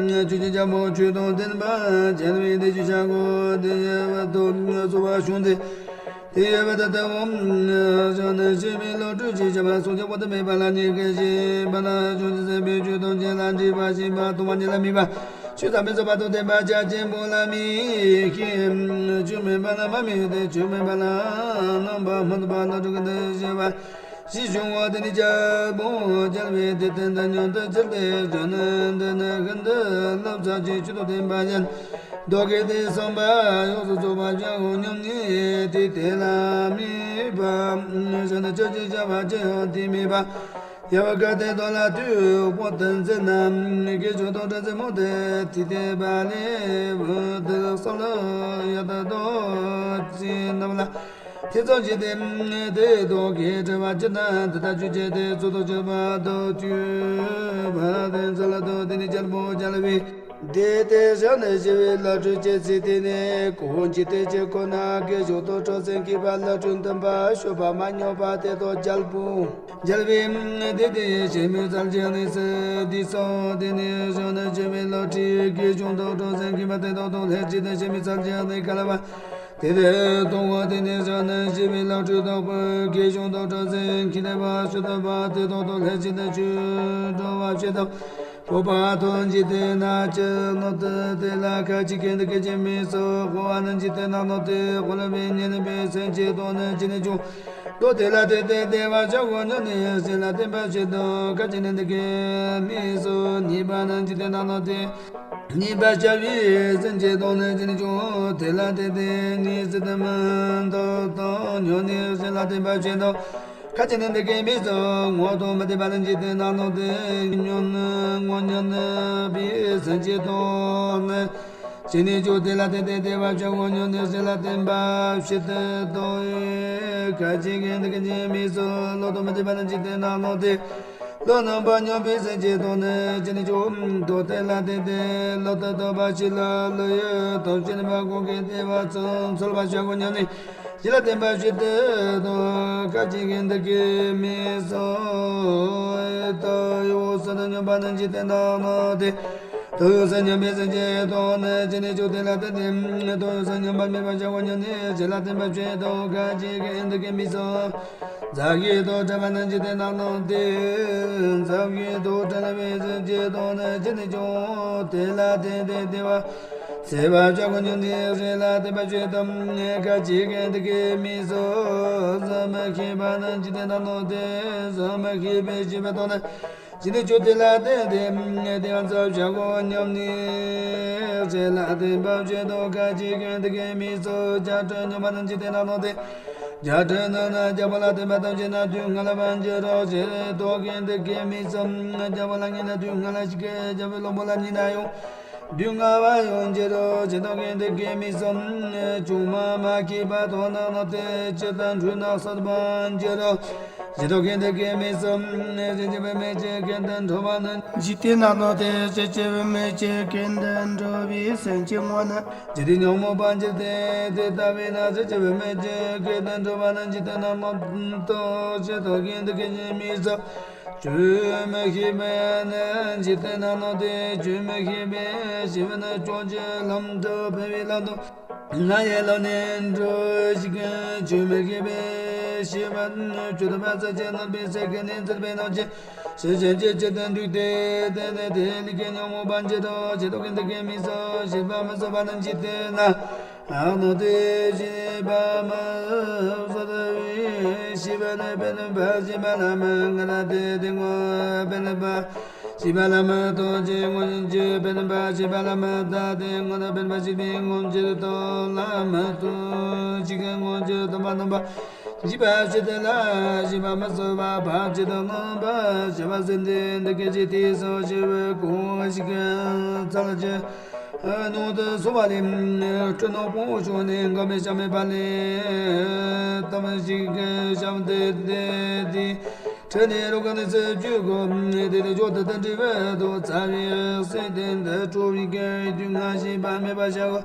ཆུ་ཆེན་རྒྱ་མོ་ཆུ་དང་ལྡན་པ་བྱེད་པའི་དེ་ཆུ་ཤ་གོ་དེ་ཡེ་བ་དོ་སོ་བ་བྱུང་སྟེ། དེ་ཡེ་བ་ད་ལྟ་འོ་ཞང་ནི་ཞི་བའི་བློ་གྲོས་ཀྱི་བྱ་བ་སོགས་ཀྱི་པོ་ཏི་མེད་པ་ལ་ཉེ་གི་ཞེས་པ་ལ་ཆོས་ཀྱི་སེམས་དཔའི་ཆོས་ཐམས་ཅད་ལ་འདྲིས་པ་ཞེས་པ་སྟོང་པ་ཉིད་ལ་དམིགས་པ་ཆོས་ཐམས་ཅད་རྫོགས་པ་དང་ལྡན་པ་རྒྱ་ཆེན་པོ་ལ་དམིགས་ཤིང་ཆོས་མེད་པ་ལ་མ་དམིགས་ཏེ་ཆོས་མེད་པ་ལ་རྣམ་པར་མི་རྟོག་པ་བློ་གྲོས་ཀྱི་འདི་ཞེས་པ། ཞེས་བྱུང་བ་དེ་ནི་རྒྱལ་པོ་རྒྱལ་བའི་དེ་བསྟན་དང་མཉམ་དུ་སྦྱར་ཏེ་བྱོན་ནས་འདི་ནི་ཤིན་ཏུ་བསླབ་བྱ་ཆེ་ཆོས་དང་ལྡན་པ་ཡིན། མདོ་སྐད་དེ་གསུངས་པ་ཡོངས་སུ་རྫོགས་པར་བྱའོ་སྙམ་ནས་དེ་དེ་ལ་དམིགས་པ་ཞིག་ནི་ཅི་ཞིག་བྱ་བ་ཅི་ཡང་དེ་དམིགས་པ། ཡབ་ཀ་དེ་དོ་ལ་དུས་པོ་དུ་འཛིན་ན་དགེ་སྦྱོར་དང་བྲམ་ཟེ་མོ་དེ་དེ་དེ་བ་ལས་བུ་དེ་སོགས་ལ་ཡ་ད་དོ་ཅི་རྣམས་ལ། དེ་ཙམ་གྱིས་དེ་དེ་དོ་གི་དྲི་བ་ཅི་ན་འདི་ལྟ་ཆོས་ཅན་དེ་ཚོ་དོ་ཅི་བ་དོ་ཅུ་བ་དེ་ཚོ་ལ་དོ་དེ་ནི་རྒྱལ་པོ་རྒྱལ་བའི་དེ་དེ་བཞག་ནས་ཞི་བའི་བླ་སྤྲུལ་ཅན་ཚིག་དེ་ནས་གོ་འཇིག་རྟེན་གྱི་ཁོ་ན་དགེ་སྦྱོར་དང་གྲོགས་ཟན་མཁས་པ་བླ་སྤྲུལ་འདུན་པ་སྤྱོད་པ་མ་ཉམས་པ་དེ་དོ་རྒྱལ་པོ་རྒྱལ་བའི་དེ་དེ་ཞི་མི་ཚར་གྱི་གནས་སུ་དེ་ཚོ་དེ་ནས་བཞག་ནས་ཞི་བའི་བླ་སྤྲུལ་དགེ་སྦྱོར་དང་གྲོགས་ཟན་མཁས་པ་དེ་དོ་དོ་ལྷན་ཅིག་ཏུ་ཞི་མི་ཚར་གྱི་གནས་ག་ལ་བ། དེ་ལས་སྟོང་བ་དེ་ནས་བཞག་ནས་ཞི་བའི་བླ་སྤྲུལ་དག་པོས་དགེ་སྦྱོར་དང་གྲོགས་ཟན་མཁས་པ་ཞུ་ཐུབ་པ་དེ་དག་དང་ལྷན་ཅིག་ཏུ་ཆོས་སྒྲུབ་པ་བྱེད་དོ། སྤོབས་པ་དང་འཇིག་རྟེན་ན་ཅི་ནོར་དེ་དེ་ལ་ཁ་ཅིག་གིས་འདི་སྐད་ཅེས་སྨྲས་སོ། འཁོར་བ་ན་འཇིག་རྟེན་ན་ནོར་དེ་འཁོར་བའི་ཉེན་པའི་སེམས་ཅན་དང་ནི་ཅི་ནས་བྱུང་། དོ་དེ་ལ་དེ་དེ་བདེ་བར་བྱ་དགོས་སྙམ་ནས་སེམས་ལ་བརྟན་པར་བྱེད་དོ། ཁ་ཅིག་ནི་འདི་སྐད་སྨྲས་སོ། ཉེས་པ་ན་འཇིག་རྟེན་ན་ནོར་དེ། ཉེས་པར་བྱ་བའི་སེམས་ཅན་དང་ནི་ཅི་ནས་བྱུང་། དེ་ལ་དེ་དེ་ཉེས་སྲིད་དུ་མི་འདོད་དོ་སྙམ་ནས་སེམས་ལ་བརྟན་པར་བྱེད་དོ། ཁ་ཅིག་ནི་འདི་སྐད་སྨྲས་སོ། ངོ་དང་མི་ལྡན་པ་ན་འཇིག་རྟེན་ན་ནོར་དེ་ཉོན། ངོ་ཉོན་པའི་སེམས་ཅན་དང་ནི་ཅི་ནས་བྱུང་། དེ་ལ་དེ་དེ་བདེ་བར་བྱ་དགོས་སྙམ་ནས་སེམས་ལ་བརྟན་པར་བྱེད་དོ། ཁ་ཅིག་གིས་འདི་སྐད་ཅེས་སྨྲས་སོ། བློ་དང་མི་ལྡན་པ་ན་འཇིག་རྟེན་ན་ནོར་དེ། བློ་རྣམ་པར་སྙོམས་པའི་སེམས་ཅན་དང་ནི་ཅི་ནས་བྱུང་། དོ་དེ་ལ་དེ་དེ་བློ་ལྟར་ལྡོག་པ་ཞིག་ལ་བློ་ཡི་དོན་བྱེད་པ་གང་གིས་བདེ་བ་ཚུལ་འཚོལ་བར་བྱ་དགོས་སྙམ་ནས་སེམས་ལ་བརྟན་པར་བྱེད་དོ། ཁ་ཅིག་གིས་འདི་སྐད་སྨྲས་སོ། ཡིད་དང་ཡུལ་སོགས་སུ་སྙོམས་པ་ན་འཇིག་རྟེན་ན་ནོར་དེ། དོན་ཡོངས་སུ་སྙོམས་པའི་སེམས་ཅན་དང་ནི་ཅི་ནས་བྱུང་། དེ་ལ་དེ་དེ་དོན་ཡོངས་སུ་སྙོམས་པ་སྨྲས་པར་བྱ་དགོས་སྙམ་ནས་སེམས་ལ་བརྟན་པར་བྱེད་དོ། ཁ་ཅིག་གིས་འདི་སྐད་སྨྲས་སོ། འཛག་གི་དོ་བྲལ་བ་ན་འཇིག་རྟེན་ན་ནོར་དེ། འཛག་གི་དོ་བྲལ་བའི་སེམས་ཅན་དང་ནི་ཅི་ནས་བྱུང་། དེ་ལ་དེ་དེ་བདེ་བར་སེམས་པར་བྱ་དགོས་སྙམ་ནས་སེམས་ལ་བརྟན་པར་བྱེད་དོ། ཁ་ཅིག་གིས་འདི་སྐད་སྨྲས་སོ། བཟོད་མི་ཤེས་པ་ན་འཇིག་རྟེན་ན་ནོར་དེ། བཟོད་མི་ཤེས་པའི་ཤེས་པ་དང་ནི་ཅི་ནས་བྱུང་། དེ་ལ་དེ་དེ་བདེ་བར་བྱ་དགོས་སྙམ་ནས་སེམས་ལ་བརྟན་པར་བྱེད་དོ། ཁ་ཅིག་གིས་འདི་སྐད་སྨྲས་སོ། རྒྱ་གྲོལ་སྙོམས་པ་ན་འཇིག་རྟེན་ན་ནོར་དེ། རྒྱ་གྲོལ་ན་ནི་རྒྱལ་པོ་ལ་བརྟེན་པ་ཐམས་ཅད་ན་དུས་ལྔ་ལ་བར་འགྱུར་རོ། ཞེས་རྟོག་གེས་འདི་སྐད་སྨྲས་སོ། རྒྱལ་པོ་ལ་བརྟེན་ན་དུས་ལྔ་ལ་ཞིག་གི་རྒྱལ་པོའི་བློན་པོ་ལ་བརྟེན་ན་ཡང་དུས་ལྔ་བར་ཡང་འགྱུར་རོ། ཞེས་རྟོག་གེས་འདི་སྐད་སྨྲས་སོ། ཆུང་མ་མ་སྐྱེས་པ་དང་ནི་ནོར་དེ་ཇི་ལྟར་འཁྲུལ་ན་གསར་པར་འགྱུར་རོ། ཇི་ལྟར་སྐད་དུ་སྐད་མི་གསུམ། ཞེས་བྱ་བའི་མེད་ཅིང་སྐད་དུ་འགྲོ་བ་ནི། འཇིག་རྟེན་ན་ནོ་སྟེ། ཞེས་བྱ་བའི་མེད་ཅིང་སྐད་དུ་འགྲོ་བའི་སེམས་ཅན་ངོ་ནི། ཇི་སྟེ་ཉོན་མོངས་པ་འགྱུར་ཏེ། དེ་ལྟ་བས་ན་ཞེས་བྱ་བའི་མེད་ཅིང་སྐད་དུ་འགྲོ་བ་ནི་འཇིག་རྟེན་ན་ནོ་སྟེ། ཞེས་བྱ་སྐད་དུ་སྐད་ཅིང་མི་གསུམ། ཆོས་མི་ཤེས་པས་ནི་འཇིག་རྟེན་ན་ནོ་སྟེ། ཆོས་མི་ཤེས་པས་ཤེས་པ་ནི་ཕྱོགས་ཀྱི་ལམ་དུ་འཕེན་པའི་ལམ་དུ། ང་ཡི་ལམ་ནས་འགྲོ་ཞིག་ཆོས་མི་ཤེས་པས་ཤེས་པ་ནི་ཆོས་དང་བར་ཆད་ཀྱིས་མནར་བའི་སེམས་ཀྱི་གནས་འཛིན་པའི་རྣམ་ཤེས་ཤེས་བྱ་ཅན་གྱི་ཅིག་ཏུ་འདུག་སྟེ། དེ་ནི་དེའི་ལུས་ཀྱི་ཉོན་མོངས་པ་འགྱུར་རོ། ཇི་ལྟར་སྐད་དུ་སྐད་མི་གསུམ། ཤེས་པ་མི་གསུམ་པ་ནི་འཇིག་རྟེན་ན་ནོ་སྟེ། ཤེས་པ་མི་གསུམ་པའི་ཤེས་པ་ནི་འཕེན་པ་ཤེས་པ་ལ་མི་ང་ར་སྟེ། དེ་ངོ་འཕེན་པ་ཤེས་པ་ལ་མི་ལྟོས་ཅིང་། ངོ་ཤེས་ཀྱི་འཕེན་པ་ཤེས་པ་ལ་མི་ལྟོས་ཏེ། ངོ་ནི་འཕེན་པ་ཤེས་པའི་ངོ་ཕྱིར་ལྟོས་ལ་མི་ལྟོས་ཤིག་ངོ་ཕྱིར་ལྟོས་པ་རྣམ་པ་འཇིག་པ་ཕྱིར་ལྟོས་ལ། ཤེས་པ་མི་གསུམ་པ་ཕར་ཕྱིར་ལྟོས་རྣམ་པ་འཇིག་པ་ཟིན་ཏེ། འདི་སྐད་ཅེས་དེའི་སོ་ཞེས་པའི་གོང་ཞིག་ཚར་གཅིག་ནང་དུ་གསུངས་པ་ལས། སྤྲིན་ནག་པོ་ཕྱོགས་ནས་འགག་པའི་ཞལ་མེད་པ་ལས་ལྟ་བུ་ཞིག་གི་ཞབས་ཏེ་ཏེ་ཏེ། ཁྲོད་ནས་རོ་ག་ནི་ཚེ་བཅུ་གོ། དེ་ནས་མཆོག་ཏུ་དེ་འདྲ་བའི་དུ་ཚ་བའི་སྲེད་དེ་འདི་སྤྲོ་བའི་གི་དུས་ང་ཤེས་པ་མེད་པ་བྱའོ།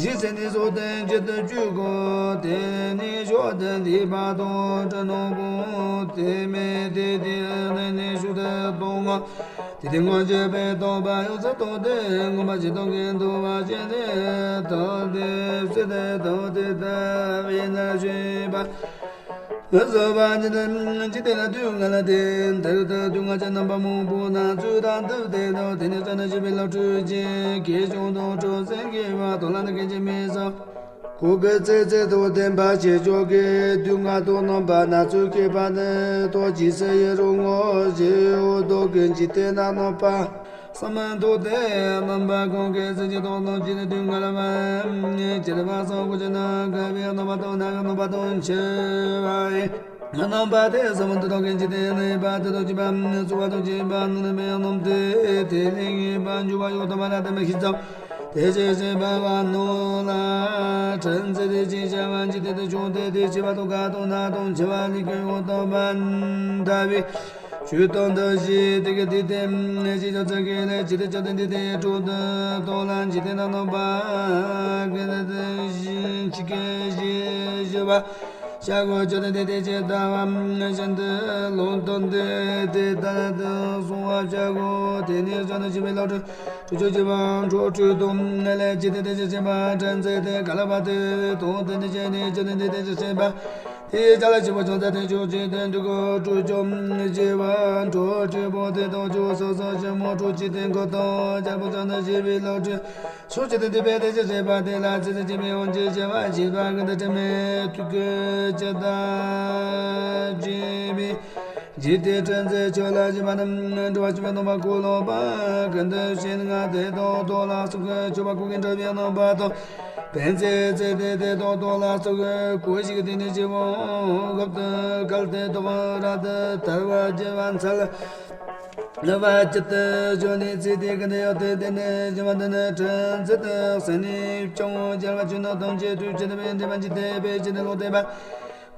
ཞེས་ཟེར་ནས་སོ་དེ་འགྱུར་དུ་བཅུ་གོ། དེ་ནས་མཆོག་ཏུ་འདས་པ་དང་སྤྲིན་ནག་པོ་དེ་མེད་དེ་དེ་ནས་ནས་མཆོག་ཏུ་སྟོང་ང་། དེ་དེ་ངོ་འཕྱད་པས་སྟོང་པ་ཡོངས་སུ་རྟོགས་ཏེ། མངོན་པར་ཇི་ལྟ་བ་བཞིན་དུ་བ་ཞེས་ནས་ཐོས་ཏེ། སྲེད་དེ་ཐོས་ཏེ་ལྟ་བས་ན་ཤེས་པ། མི་བཟོད་པ་ཉིད་འཇིག་རྟེན་ན་དུས་ལྔ་ལ་སྟེ། འདིར་དུ་དུས་ལྔ་ཅན་རྣམ་པ་མང་པོ་ན་ཚོད་དང་བསྡུར་ཏེ་ནོ། དེ་ནས་ཀྱང་ནི་ཞེས་པའི་ལོ་དྲུག་ཅན་གྱི་གཞུང་དང་གྲོགས་སེང་གེ་བ་དོ་ལ་ནི་སྐད་ཅིག་མི་གསུམ། གོང་གི་ཚིག་ཚིག་དང་ལྡན་པ་ཞེས་བྱ་བའི་དུས་ལྔ་དང་རྣམ་པ་སྣ་ཚོགས་བསྐྱེད་པ་ནི་དོ་ཇི་སྲིད་ཡིན་རུང་ངོ་ཞེས་འོ་དོ་གི་འཇིག་རྟེན་ན་རྣམ་པ། སམ་མ་དོ་སྟེ་རྣམ་པ་གང་གི་ཚིག་གཅིག་དང་ལྡན་ཅིང་དུས་ལྔ་ལ་བ་ཅི་རིགས་པ་སོགས་ཀྱི་ན་ག་བའི་རྣམ་པ་དང་ན་ག་རྣམ་པ་དང་འཆི་བའི་རྣམ་པ་སྟེ། སམ་མ་དོ་དང་གི་འཇིག་རྟེན་ནི་པ་དེ་དང་བཅས་པ་ཚོར་བ་དང་བཅས་པ་ནི་མེད་རྣམས་ཏེ། དེ་ལས་ངེས་པར་འབྱུང་བ་ཡོད་དམ་མ་ར་དེ་མི་ཤེས་ཙམ། དེ་ཅི་ཞེས་པ་བ་ནོ་ལ། ཕྲན་ཚེགས་དེ་ཅི་བྱ་བ་འཇིག་རྟེན་དུ་བྱུང་སྟེ། དེ་ཤེས་པ་དང་ག་དང་ན་དང་འཆི་བ་ལས་ཀྱང་ཡོད་དམ་མ་འདའ་བའི། ཆོས་སྟོན་དུ་བྱེད་དེ་གི་དེ་སྟེ། ཞེས་བྱ་ཚིག་གི་ལས་ཇི་ལྟར་ཆ་དེ་འདི་དེ་སྤྲོ་དུ་དོ་ལ་འཇིག་རྟེན་ན་རྣམ་པ་ཀུན་ཏུ་ཞིག་གི་ཞེས་བྱ་བ་བྱ་དགོས། ཆ་དེ་འདི་དེ་ཇི་ལྟ་བ་བཞིན་དུ་ལུང་སྟོན་ཏེ་དེ་ལྟར་དུ་གསུང་བ་བྱ་དགོས། དེ་ནས་བྱ་ནི་ཞེས་པའི་ལོ་དྲུག་ཅུ་ཅི་བ་འཕྲོ་དྲུག་དང་ལས་ཇི་ལྟར་དེ་ཇི་ཞེས་པ་ཕྲན་ཚེགས་དེ་ག་ལ་བ་དེ་དང་དེ་ནི་ཇི་ནི་ཇི་ནི་འདི་དེ་ཇི་ཞེས་པ། དེའི་ཆ་ལ་ཆེན་པོ་ཅུང་ཟད་དེ་ཕྱོགས་གཅིག་ཏུ་འདུག་གོ། དྲུག་ཅུ་བཞི་བ་འཕྲོ་དྲུག་པོ་དེ་དང་ཆུ་སོ་སོ་ཆེན་མོ་དྲུག་ཅུ་དེ་འགོ་དང་རྒྱལ་པོ་ཚང་ནི་ཞེས་པའི་ལོ་དྲུག་ཕྱོགས་གཅིག་ཏུ་འདུག་པས་དེ་ཅི་ཞེས་པ་དེ་ལ་ཚིག་ཚིག་གཅིག་མའི་དབང་གིས་བྱ་བ་བྱེད་པ་ཀུན་ཏུ་དྲི་མེད་ཐུགས་ཀྱི་ཇི་ལྟར་བྱེད་པའི། ཇི་སྟེ་ཕྲན་ཚེགས་ཆོས་ལ་ཞེན་པ་རྣམས་འགྲོ་བ་ཞེན་པའི་སྣང་བ་གོ་ལོག་པ་ཀུན་ཏུ་ཞེན་ང་དེ་དང་དོ་ལ་སོགས་ཀྱི་ཆོས་པ་ཀུན་གྱི་འགྲོ་བའི་སྣང་བ་དང་། ཕན་ཚེ་ཚེ་དེ་དེ་དང་དོ་ལ་སོགས་ཀྱི་གོ་ཞིག་དེ་ནི་ཞེ་བོ་སྐབས་དུ་གལ་ཏེ་དོ་ར་དུ་ཐར་བ་བགྱི་བ་འཚལ་ལ་བ་ཅི་ཏུ་བྱོན་ནས་ཚེ་དེ་ཀུན་ཏུ་ཡོད་དེ་དེ་ནི་ཞེན་པ་དེ་ནི་ཕྲན་ཚེགས་དུ་ཟིན་ནས་ཀྱང་རྒྱལ་བ་ཆོས་རྣམས་ཐམས་ཅད་དུས་གཅིག་ཏུ་བས་འདྲེན་པ་ཇི་སྟེ་དཔེ་ཅི་ནས་ལོག་སྟེ་བ།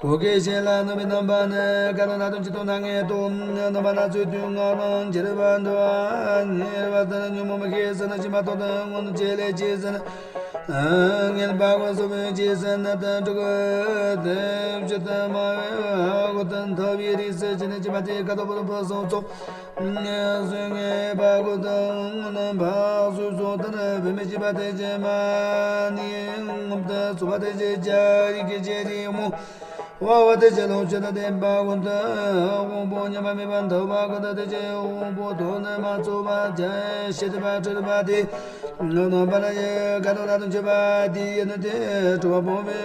གོ་གེ་ཤེ་ལ་ནོ་བའི་རྣམ་པ་ནི་ཀ་ཏོ་ན་དང་ཅི་ཏོ་ན་ངེ་ཏོ་རྣམ་པ་སྣ་ཚོགས་དུས་ལྔ་རང་འགྱུར་བ་འདུ་བ་ཉེར་བ་ལྟར་ཉོན་མོངས་མི་ཤེས་ཟིན་ན་ཤེས་པ་ཐོབ་སྟེ་སྔོན་ཆད་ལས་ཅི་ཟིན་ངན་པ་ཀུན་སོ་བའི་ཅི་ཟིན་ན་དང་དྲུག་དེ་བཞི་དུ་མ་བའི་སྒོ་དང་མཐའ་བའི་རིགས་སུ་ཅི་ནས་ཅི་པ་དེ་ཀ་ཏོ་པོ་དང་པོ་སོང་ཚོགས། སོས་ངེས་པ་ཀུན་དང་ནམ་འཕགས་སུ་སོང་དང་བུད་མེད་ཅི་པ་དེ་ཅི་མ་ནི་ངོམ་དུ་སོ་བ་དེ་ཅི་ཅ་རིག་གི་ཅི་རིག་མོ། བ་བ་དེ་ཅི་ལོངས་སྤྱོད་དང་ལྡན་པ་ཀུན་ཏུ་དབང་པོ་ཉམས་པ་མེད་པར་འདུག་པ་ཀུན་ཏུ་དེ་ཅི་དབང་པོ་དོན་ནི་མ་ཚོགས་པ་ཅན་ཤེས་ཐུབ་པ་སྤྲུལ་པ་དེ། རྣམ་པར་ཡེ་ག་དོ་ལ་དང་མཆོད་པ་དེ་ཡིན་ནོ་དེ་སྤྲུལ་པ་སྤོང་བའི་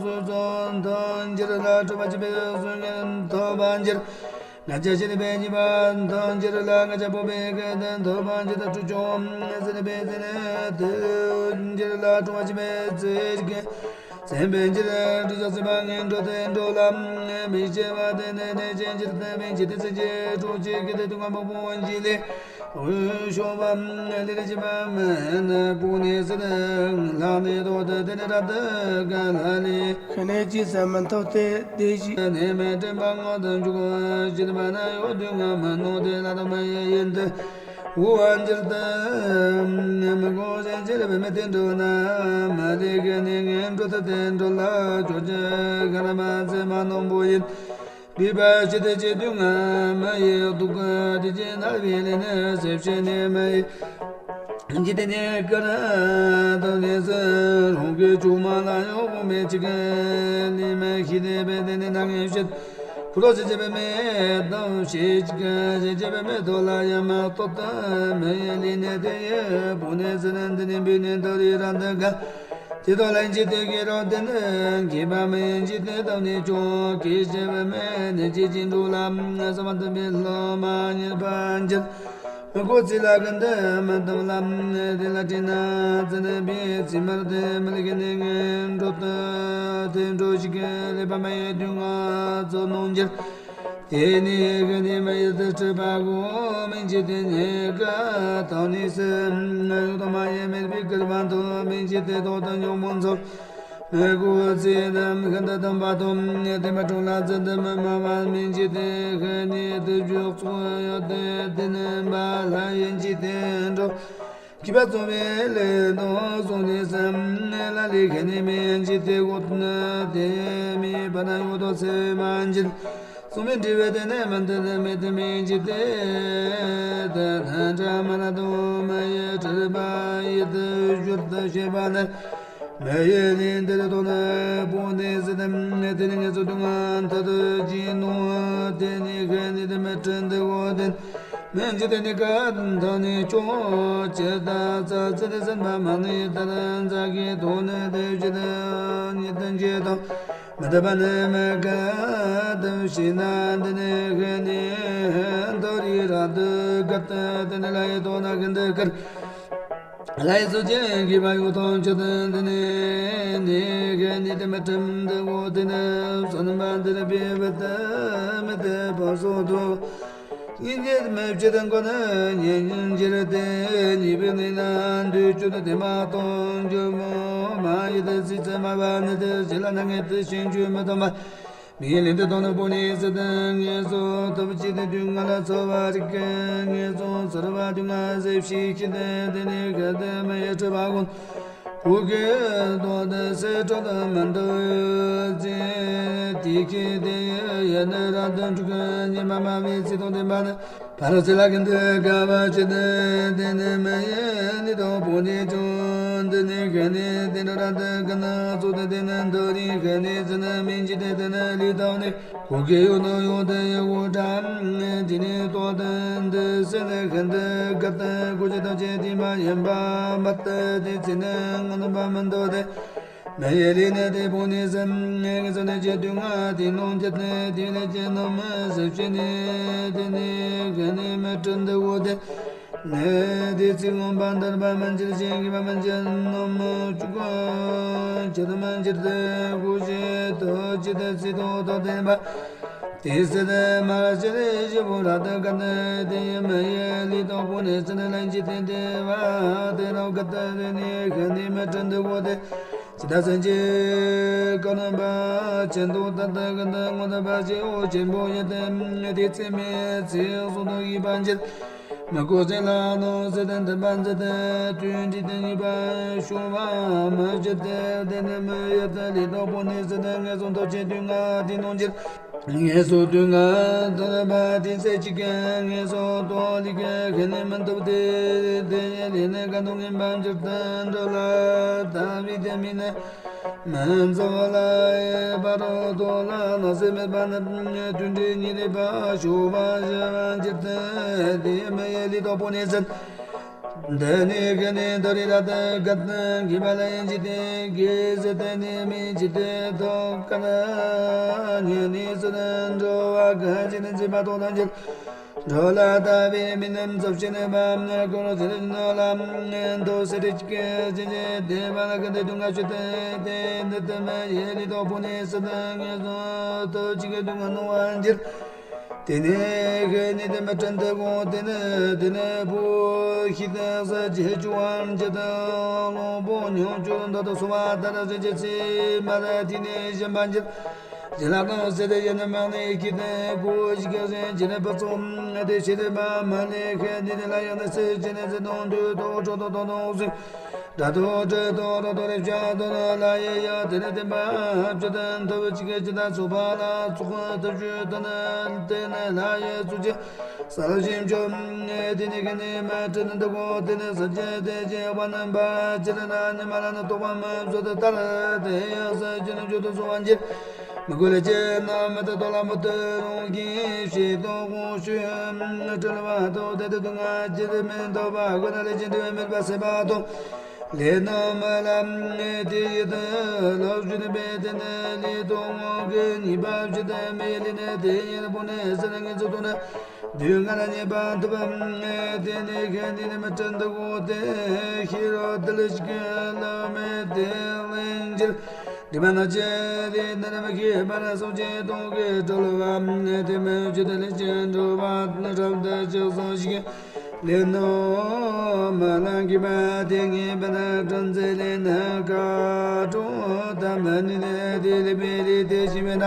སོ་སོ་མཐོང་འགྱུར་ལ་སྤྲུལ་པ་ཅི་པའི་སོ་ངན་ཐོབ་པར་འགྱུར། ང་རྒྱལ་ཤེས་ནི་པའི་ཉེས་པ་མཐོང་འགྱུར་ལ་ང་རྒྱལ་སྤོང་བའི་སྐད་དོད་ཐོབ་པར་འགྱུར་དང་དྲུག་ཅུ་ཟིན་ནི་པའི་ཟིན་ནི་དེ་འགྱུར་ལ་སྤྲུལ་པ་ཅི་པའི་ཚིག་གི། བཙན་པོའི་ཕྱིར་དྲི་ཆབ་སྲིད་པ་ངན་འགྲོ་དེ་འགྲོ་ལ། མི་ཤེས་པ་དེ་ནི་གནས་ཆེན་ཕྱིར་དུ་མི་འཇིགས་ཏེ་ཚིག་གཅིག་གྲོགས་གཅིག་གི་དེ་དུས་ངན་པ་ཕུང་བ་འཇིག་ལས། འོད་ཤོག་པ་ལས་རིགས་ཀྱི་པ་མེད་ན་པུ་ནེ་སི་ཏི་ལྷག་ནས་ཐོག་ཏུ་དེ་ནི་རབ་ཏུ་དགའ་ལ་ལས། ཤི་ནས་ཅི་ཟ་མི་ཐུབ་སྟེ་དེ་ཞིག་ནས་མི་དྲན་པ་ངང་དུ་འཇུག་ཅི་ལ་པ་ན་ཡོད་དུས་ང་མི་ནོར་དེ་ལ་དང་མི་ཡི་ཡིན་དུ། དབུ་བ་འགྱུར་ཏེ། མི་དགོས་གཞན་ཕྱིར་བུད་མེད་དེ་འགྲོ་ན། མ་ལུས་ཀྱི་ནི་ངན་འགྲོ་ཐུབ་དེ་འགྲོ་ལ་ཁྱོད་ཀྱི་ག་ན་མ་ཚེ་མ་ནོར་བུ་ཡིན། བུས་པ་ཞི་དེ་བྱེད་དུས་ང་མ་ཡི་སྡུག་གི་དེ་ཅི་ན་བའི་ལས་ནི་སེམས་ཤེས་ནི་མ་ཡི། འཇིག་རྟེན་ནི་ཀ་ར་དང་ནི་སུ་རང་གི་ཆུང་མ་ལ་ཡང་དབང་མེད་ཅིག་གི་ནི་མ་ཤི་དེ་བས་དེ་ནི་ན་ངན་བྱེད། ཁུ་རོ་ཅི་བྱེད་པའི་མེད་དམ་ཞེས་ཀྱི་ཞེས་བྱེད་པའི་མེད་དོ་ལ་ཡང་མ་གཏོགས་དམ་མི་ཡི་ལུས་ནི་དེ་ཡི་བུ་ནི་ཟི་ནི་འདི་ནི་བུ་ནི་ད་རི་ར་འདི་ག་དེ་དོ་ལན་ཅི་དེ་གི་རོ་དེ་ནི་གི་བ་མི་ཡི་ཅི་དེ་དམ་ནི་ཅོ་གི་ཞེས་པའི་མེད་ནི་ཅི་ཅི་འགྲོ་ལ་ས་མ་དམ་པའི་ལོ་མ་ཉེས་པ་འགྱུར། མི་གོ་ཚིག་ལ་གི་འདི་མི་དམ་ལ། དེ་ལ་དྲིས་ན་ཙི་ནི་བི་ཚིག་མར་དེ་མི་ལ་གི་ནི་ངན་འགྲོ་ཏུ་དེ་འགྲོ་ཞིག་གི་ལེགས་པ་མ་ཡི་དུས་ང་ཚོ་ནོར་འགྱུར། དེ་ནི་གི་ནི་མ་ཡི་དུ་སྤྲུལ་པ་གོ་མིན་གྱི་དེ་ནི་ག་དང་ནི་སི་ཡོད་དོ་མ་ཡི་མེད་པའི་ཀིར་བན་དུ་མིན་གྱི་དེ་དོ་དུ་ཉོ་མོ་ཚོར། མི་གོ་ཚེ་དམ་ཤིན་ཏུ་དམ་པ་དང་དེ་མ་གྲོང་ལ་ཙི་དུ་མི་སྨྲ་བ་མིན་གྱི་དེ་ཤི་ནི་དུ་བཞུགས་ཚོགས་ཡོད་དེ་དེ་ནི་འབའ་ལ་ཡིན་གྱི་དེ་འགྲོ། གི་པ་ཚོ་བའི་ལས་དང་སོང་ནི་སམ་ལ་ལི་ཤི་ནི་མིན་གྱི་དེ་འོད་ནི་དེ་མི་པ་ན་ཡོད་དོ་ཚེ་མ་འཇིལ། སོང་མི་འདྲི་བའི་དེ་ནི་མི་འདི་ནི་མི་དེ་མིན་གྱི་དེ་དེ་ནི་འདྲ་མ་ན་དོ་མི་ཡི་གྲུབ་པ་ཡི་དུ་བཞུར་དུ་ཤེས་པ་ནི། མི་ཡི་ལན་འདིར་དོ་ནི་པོ་ནི་སི་དམ་དེ་ནི་ངེས་སོ་དུ་ང་མཐའ་དུ་ཇི་ནོ་དེ་ནི་ཤེས་ནི་དེ་མི་ཁྲིན་དུ་འོ་དེ་མི་འཇི་དེ་ནི་ཀ་མཐའ་ནི་ཅོག་ཅི་ད་ཙ་ཙི་དེ་སེམས་པ་མ་ནི་ད་ར་ཛ་གི་དོ་ནི་དེ་བཞི་དེ་ཉི་དང་ཇི་དང་མི་དེ་པ་ནི་མི་ཀ་དུ་ཤི་ན་དེ་ནི་ཤེས་ནི་དོ་རི་ར་དུ་ཀ་ཏི་དེ་ནི་ལ་ཡི་དོ་ན་གི་འདི་ཀར། ལྷའི་གཙོ་ཆེན་གྱི་བ་ཡུག་ཐོང་ཆུ་དང་འདི་ནི་ནི་ཁ་ནི་དེ་མི་ཁྲིམས་དེ་འོ་དེ་ནི་བསོད་ནམས་པ་འདིར་པའི་བུ་དེ་མི་དེ་བོ་སོ་དུ་སྙིང་རྗེ་མི་བྱེད་དང་གོ་ནི་ཉེ་ཉིན་འགྱུར་ཏེ་ཉེས་པའི་ནི་ན་འདུས་བཅུ་དེ་དེ་མ་གཏོང་རྒྱུ་མོ་མ་ཡི་དེ་སྲིད་ཚེ་མ་བ་ནི་དེ་ཞི་ལ་ན་ངེས་དེ་ཤེས་རྒྱུ་མི་གཏོང་བ། མི་ལེན་ཏེ་དོན་པོ་ནི་སི་ཏན་ངེས་སོ་ཐུབ་ཅི་དེ་དུས་ང་ལ་འཚོ་བ་རིག་གི་ངེས་སོ་ཚོར་བ་དུས་ང་ཟེ་ཤི་ཁྱི་དེ་དེ་ནི་ག་དེ་མི་ཡི་ཁྲི་བ་གུན་བུ་གི་དོ་དེ་སེ་ཁྲོ་དེ་མི་འདུག་ཅི་དེ་ཁྱི་དེ་ཡི་ནི་ར་དོན་ཕྲུ་གུ་ཉི་མ་མ་བའི་ཚི་དོན་དེ་མ་ནི། ཕ་རོལ་ཚེ་ལ་གི་འདི་དགའ་བ་ཅི་སྟེ་དེ་ནི་མི་ཡི་ནི་དང་པོ་ནི་ཅུང་འདི་ནི་ཁ་ནི་དེ་ནི་ར་དི་ཀ་ན་ཚོ་དེ་དེ་ནི་འདི་རི་ཁ་ནི་ཙི་ནི་མིན་ཅི་སྟེ་དེ་ནི་ལི་དང་ནི་ཁོ་གི་ཡོད་ནོ་ཡོད་དེ་ཡོད་དྲ་དེ་ནི་ཏོ་དེ་འདི་སེ་ནི་ཁ་འདི་ག་དེ་ཁོ་ཅི་དང་ཅི་དེ་མ་ཡིན་པ་མ་དེ་དེ་ཚེ་ནི་ང་ནི་པ་མི་འདོད་དེ། མི་ཡི་ལུས་ནི་དེ་བོ་ནི་སེམས་ངན་གྱི་ཚོགས་ནི་བཅད་དུས་ང་དེ་ནོ་འདི་ནི་དེ་ལས་ཀྱི་ནོ་མི་སེམས་ཤེས་ནི་དེ་ནི་ག་ནི་མི་ཁྲིན་དུ་འོ་དེ་ནི་དེ་ཚིག་ངོམ་པ་འདར་བ་མི་འགྱུར་ཞིང་གི་བ་མི་འགྱུར་ནོ་མི་བཅུག་གོ་ཅི་དུ་མི་འགྱུར་དེ་གུ་ཞེ་དོ་ཅི་དེ་ཚིག་དོ་དོ་དེ་བ། དེ་སྲིད་དེ་མ་ལ་ཅི་རེ་ཞི་བོ་ར་དུ་ག་ནི་དེ་ཡི་མི་ཡི་ལུས་དང་པོ་ནི་སེམས་ནི་ལན་གྱི་དེ་དེ་བ་དེ་རང་ག་དུ་དེ་ནི་ག་ནི་མི་ཁྲིན་དུ་འོ་དེ། ཇི་ལྟར་སེམས་ཅན་གང་རྣམ་པ་ཅན་དུ་ད་ལྟ་གི་འདི་སྔོན་དུ་བ་ཞེ་འོ་ཆེན་པོ་ཡི་དེ་དེ་ཚེ་མེད་ཚེ་གསུང་དུ་ཡིད་པ་འགྱུར། མི་གོ་ཚེ་ལ་ནོ་ཟེར་དེ་འདི་པ་འཛི་དེ་དུས་འདི་དེ་ཉིད་པ་ཤུ་བ་མ་བྱེད་དེ་དེ་ནི་མི་ཡི་དེ་ལི་དོ་པོ་ནི་ཟེར་དེ་ངན་སོང་དུ་བྱེད་དུས་ང་དེ་ནོ་འགྱུར། ངན་སོང་དུས་ང་དོན་པ་དེ་ཚེ་གཅིག་གི་ངན་སོང་དོ་ལི་གི་ཁེ་ནི་མི་འདུག་སྟེ་དེ་ཡི་ལས་ནི་ག་དུ་ངན་པ་འགྱུར་དུ་འགྲོ་ལ་ད་བི་དེ་མི་ནི། མི་འཛོ་ལ་ཡེ་བ་རོ་དོ་ལ་ན་སེ་མེད་པ་ནི་དུན་དྲི་ཉི་རི་པ་ཤོ་བ་ཞེ་བ་འགྱུར་དུ་དེ་མི་ཡི་ལི་དོ་པོ་ནི་ཟེར། འདི་ནི་ག་ནི་དོ་རི་ར་ཏི་ག་ཏི་གི་བ་ལ་ཡིན་ཅི་ཏི་གི་ཟི་ཏི་ནི་མི་ཅི་ཏི་ཐོ་ཀ་ན་ཉི་ནི་སི་ཏི་འགྲོ་བ་ག་ཅི་ནི་ཅི་མ་ཐོ་དང་ཅི་འགྲོ་ལ་ཏ་བི་མི་ནམ་ཚབ་ཤི་ནི་བ་ཀོ་རོ་ཟི་རི་ནོ་ལ་འདོ་སི་རི་ཅི་ཀི་ཅི་ཅི་ཏི་བ་ལ་ག་ཏི་དུང་ག་ཤུ་ཏི་ཏི་འདི་ཏི་མ་ཡེ་ལི་ཏོ་པུ་ནི་སི་ཏི་ངེ་སོ་ཏོ་ཅི་ཀི་དུང་ག་ནོ་བ་ཅི། དེ་ནས་ཤེས་ནི་དེ་མི་དྲན་དུ་དགོངས། དེ་ནས་དེ་ནས་བུ་ཤི་དང་ས་བཅད་བཅུ་བར་འགྱུར་དང་། གླང་པོ་ཉུང་སྐྱུར་མདོ་དང་སོ་མ་ལྟར་ཟེར་གྱི་ཚེ་མ་ར་དེ་ནས་གཞན་པ་འགྱུར། ཞི་ལ་དང་ཟེར་ཏེ་ཡེ་ནས་མང་ནས་ཤི་དང་བུ་ཤི་ག་ཟེར་གྱི་ནས་བུ་ཚོ་དེ་ཤི་དེ་མ་མ་ནས་ཤེས་ནི་དེ་ལ་ཡང་ནས་ཟེར་གྱི་ནས་ཟེར་དང་དུས་དང་གྲོགས་དང་དོ་དང་ཟེར། དགྲ་དང་དགྲ་དང་རོ་དང་རེ་བྱ་དང་ལ་ཡེ་ཡ་དེ་ནི་བསྟན་པ་བཅུ་དང་ཐབས་ཅི་ག་ཅི་དང་ཚོགས་པ་ལ་ཚོགས་ཐབས་ཇུས་དང་དེ་ནི་ལ་ཡེ་ཚུལ་གྱི་ས་ལ་ཞིམ་ཆོ་དེ་ནི་ག་ནི་མ་དྲི་ནི་འདུ་གོ་དེ་ནི་ས་བཅད་དེ་བཅད་པ་རྣམ་པ་ཅི་ལ་ན་ཉི་མ་ལ་ནི་རྟོག་པ་མི་བཟོད་དེ་ལྟར་དེ་ཡང་ས་བཅད་ནི་བརྗོད་དུ་གསོལ་བ་འགྱུར། མི་དགོས་ལས་ཅན་རྣམས་མི་དེ་དོ་ལ་མོ་དེ་རང་གིས་ཤེས་དང་དགོངས་ཞུས། སྤྲུལ་པ་དང་དེ་དེ་དུ་ང་ཅི་དེ་མི་འདོད་པ་དགོས་ན་ལས་ཅན་དེ་མེད་པ་སེམས་པ་དང་། ལས་རྣམས་ལ་དེ་ཡི་དེ་ལོག་ཞུ་དེ་པའི་དེ་ནི་ལས་དང་ངོ་གི་ཉེས་པ་ཞུ་དེ་མི་ལས་ནི་དེ་ཡིན་པོ་ནི་ཟེར་ངེས་ཚུལ་དུ་ནི། དུས་ང་ལ་ཉེས་པ་ཐུབ་པ་དེ་ནི་ཁེ་དེ་ནི་མི་དྲན་དུ་གོ་དེ་ཤེས་རོགས་དེ་ལས་ཤིག་ལ་མེད་དེ་ལེན་འགྱུར། དྲི་མ་ན་ཅི་རེ་ན་རེ་མི་ཤེས་པར་སོང་ཅི་གཏོང་གི་གྲོལ་བ་དེ་མི་བྱེད་དེ་ལས་ཅི་འགྲོ་བ་ནི་རབ་ཏུ་ཅི་སོང་ཞིག་ལས་ནོ་མ་ལ་གི་པ་དེ་ངེས་པ་ན་དྲན་ཚེ་ལས་ན་ཀ་གྲོ་ད་མ་ནི་ལས་དེ་ལས་པའི་རེ་དེ་ཞི་བའི་ན།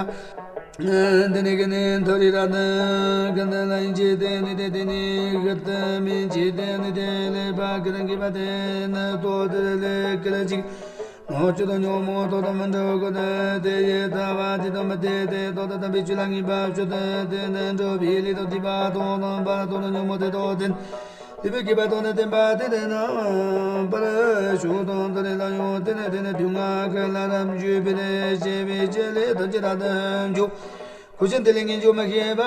འདི་ནི་གི་ནི་མཐོ་རིས་ར་ནི་གི་ནི་ལ་ཡིན་ཅི་དེ་ནི་དེ་དེ་ནི་གི་དེ་མིན་ཅི་དེ་ནི་དེ་ལས་པ་གི་ནི་གི་པ་དེ་ནི་ཏོ་དེ་ལས་གི་ལ་ཅིག་ནོ་ཅི་དང་ཉོ་མོ་ཏོ་དང་མི་འདྲ་གོ་ནི་དེ་ཡི་ད་བ་དེ་དང་མི་དེ་དེ་ཏོ་དང་དམ་པའི་ཆོས་ལ་ངེས་པ་ཆོས་དེ་དེ་ནི་འགྲོ་བའི་ལས་དང་སྡིག་པ་ཏོ་དང་པ་ཏོ་དང་ཉོ་མོ་དེ་ཏོ་དེ། དེ་བས་སྐྱེས་པ་དང་ནི་བསྟན་པ་དེ་ནི་རྣམ་པར་ཤོག་དང་དེ་ནི་ལ་ཡོང་དེ་ནི་དེ་ནི་དུས་ང་གི་ལ་རབ་འཇུག་པའི་ལས་བྱེད་པའི་བྱེད་ལས་དང་ཅི་ལྟར་དུ་འཇུག་ཁུ་ཤིན་དེ་ལས་ངེས་འཇུག་མི་ཤེས་པ་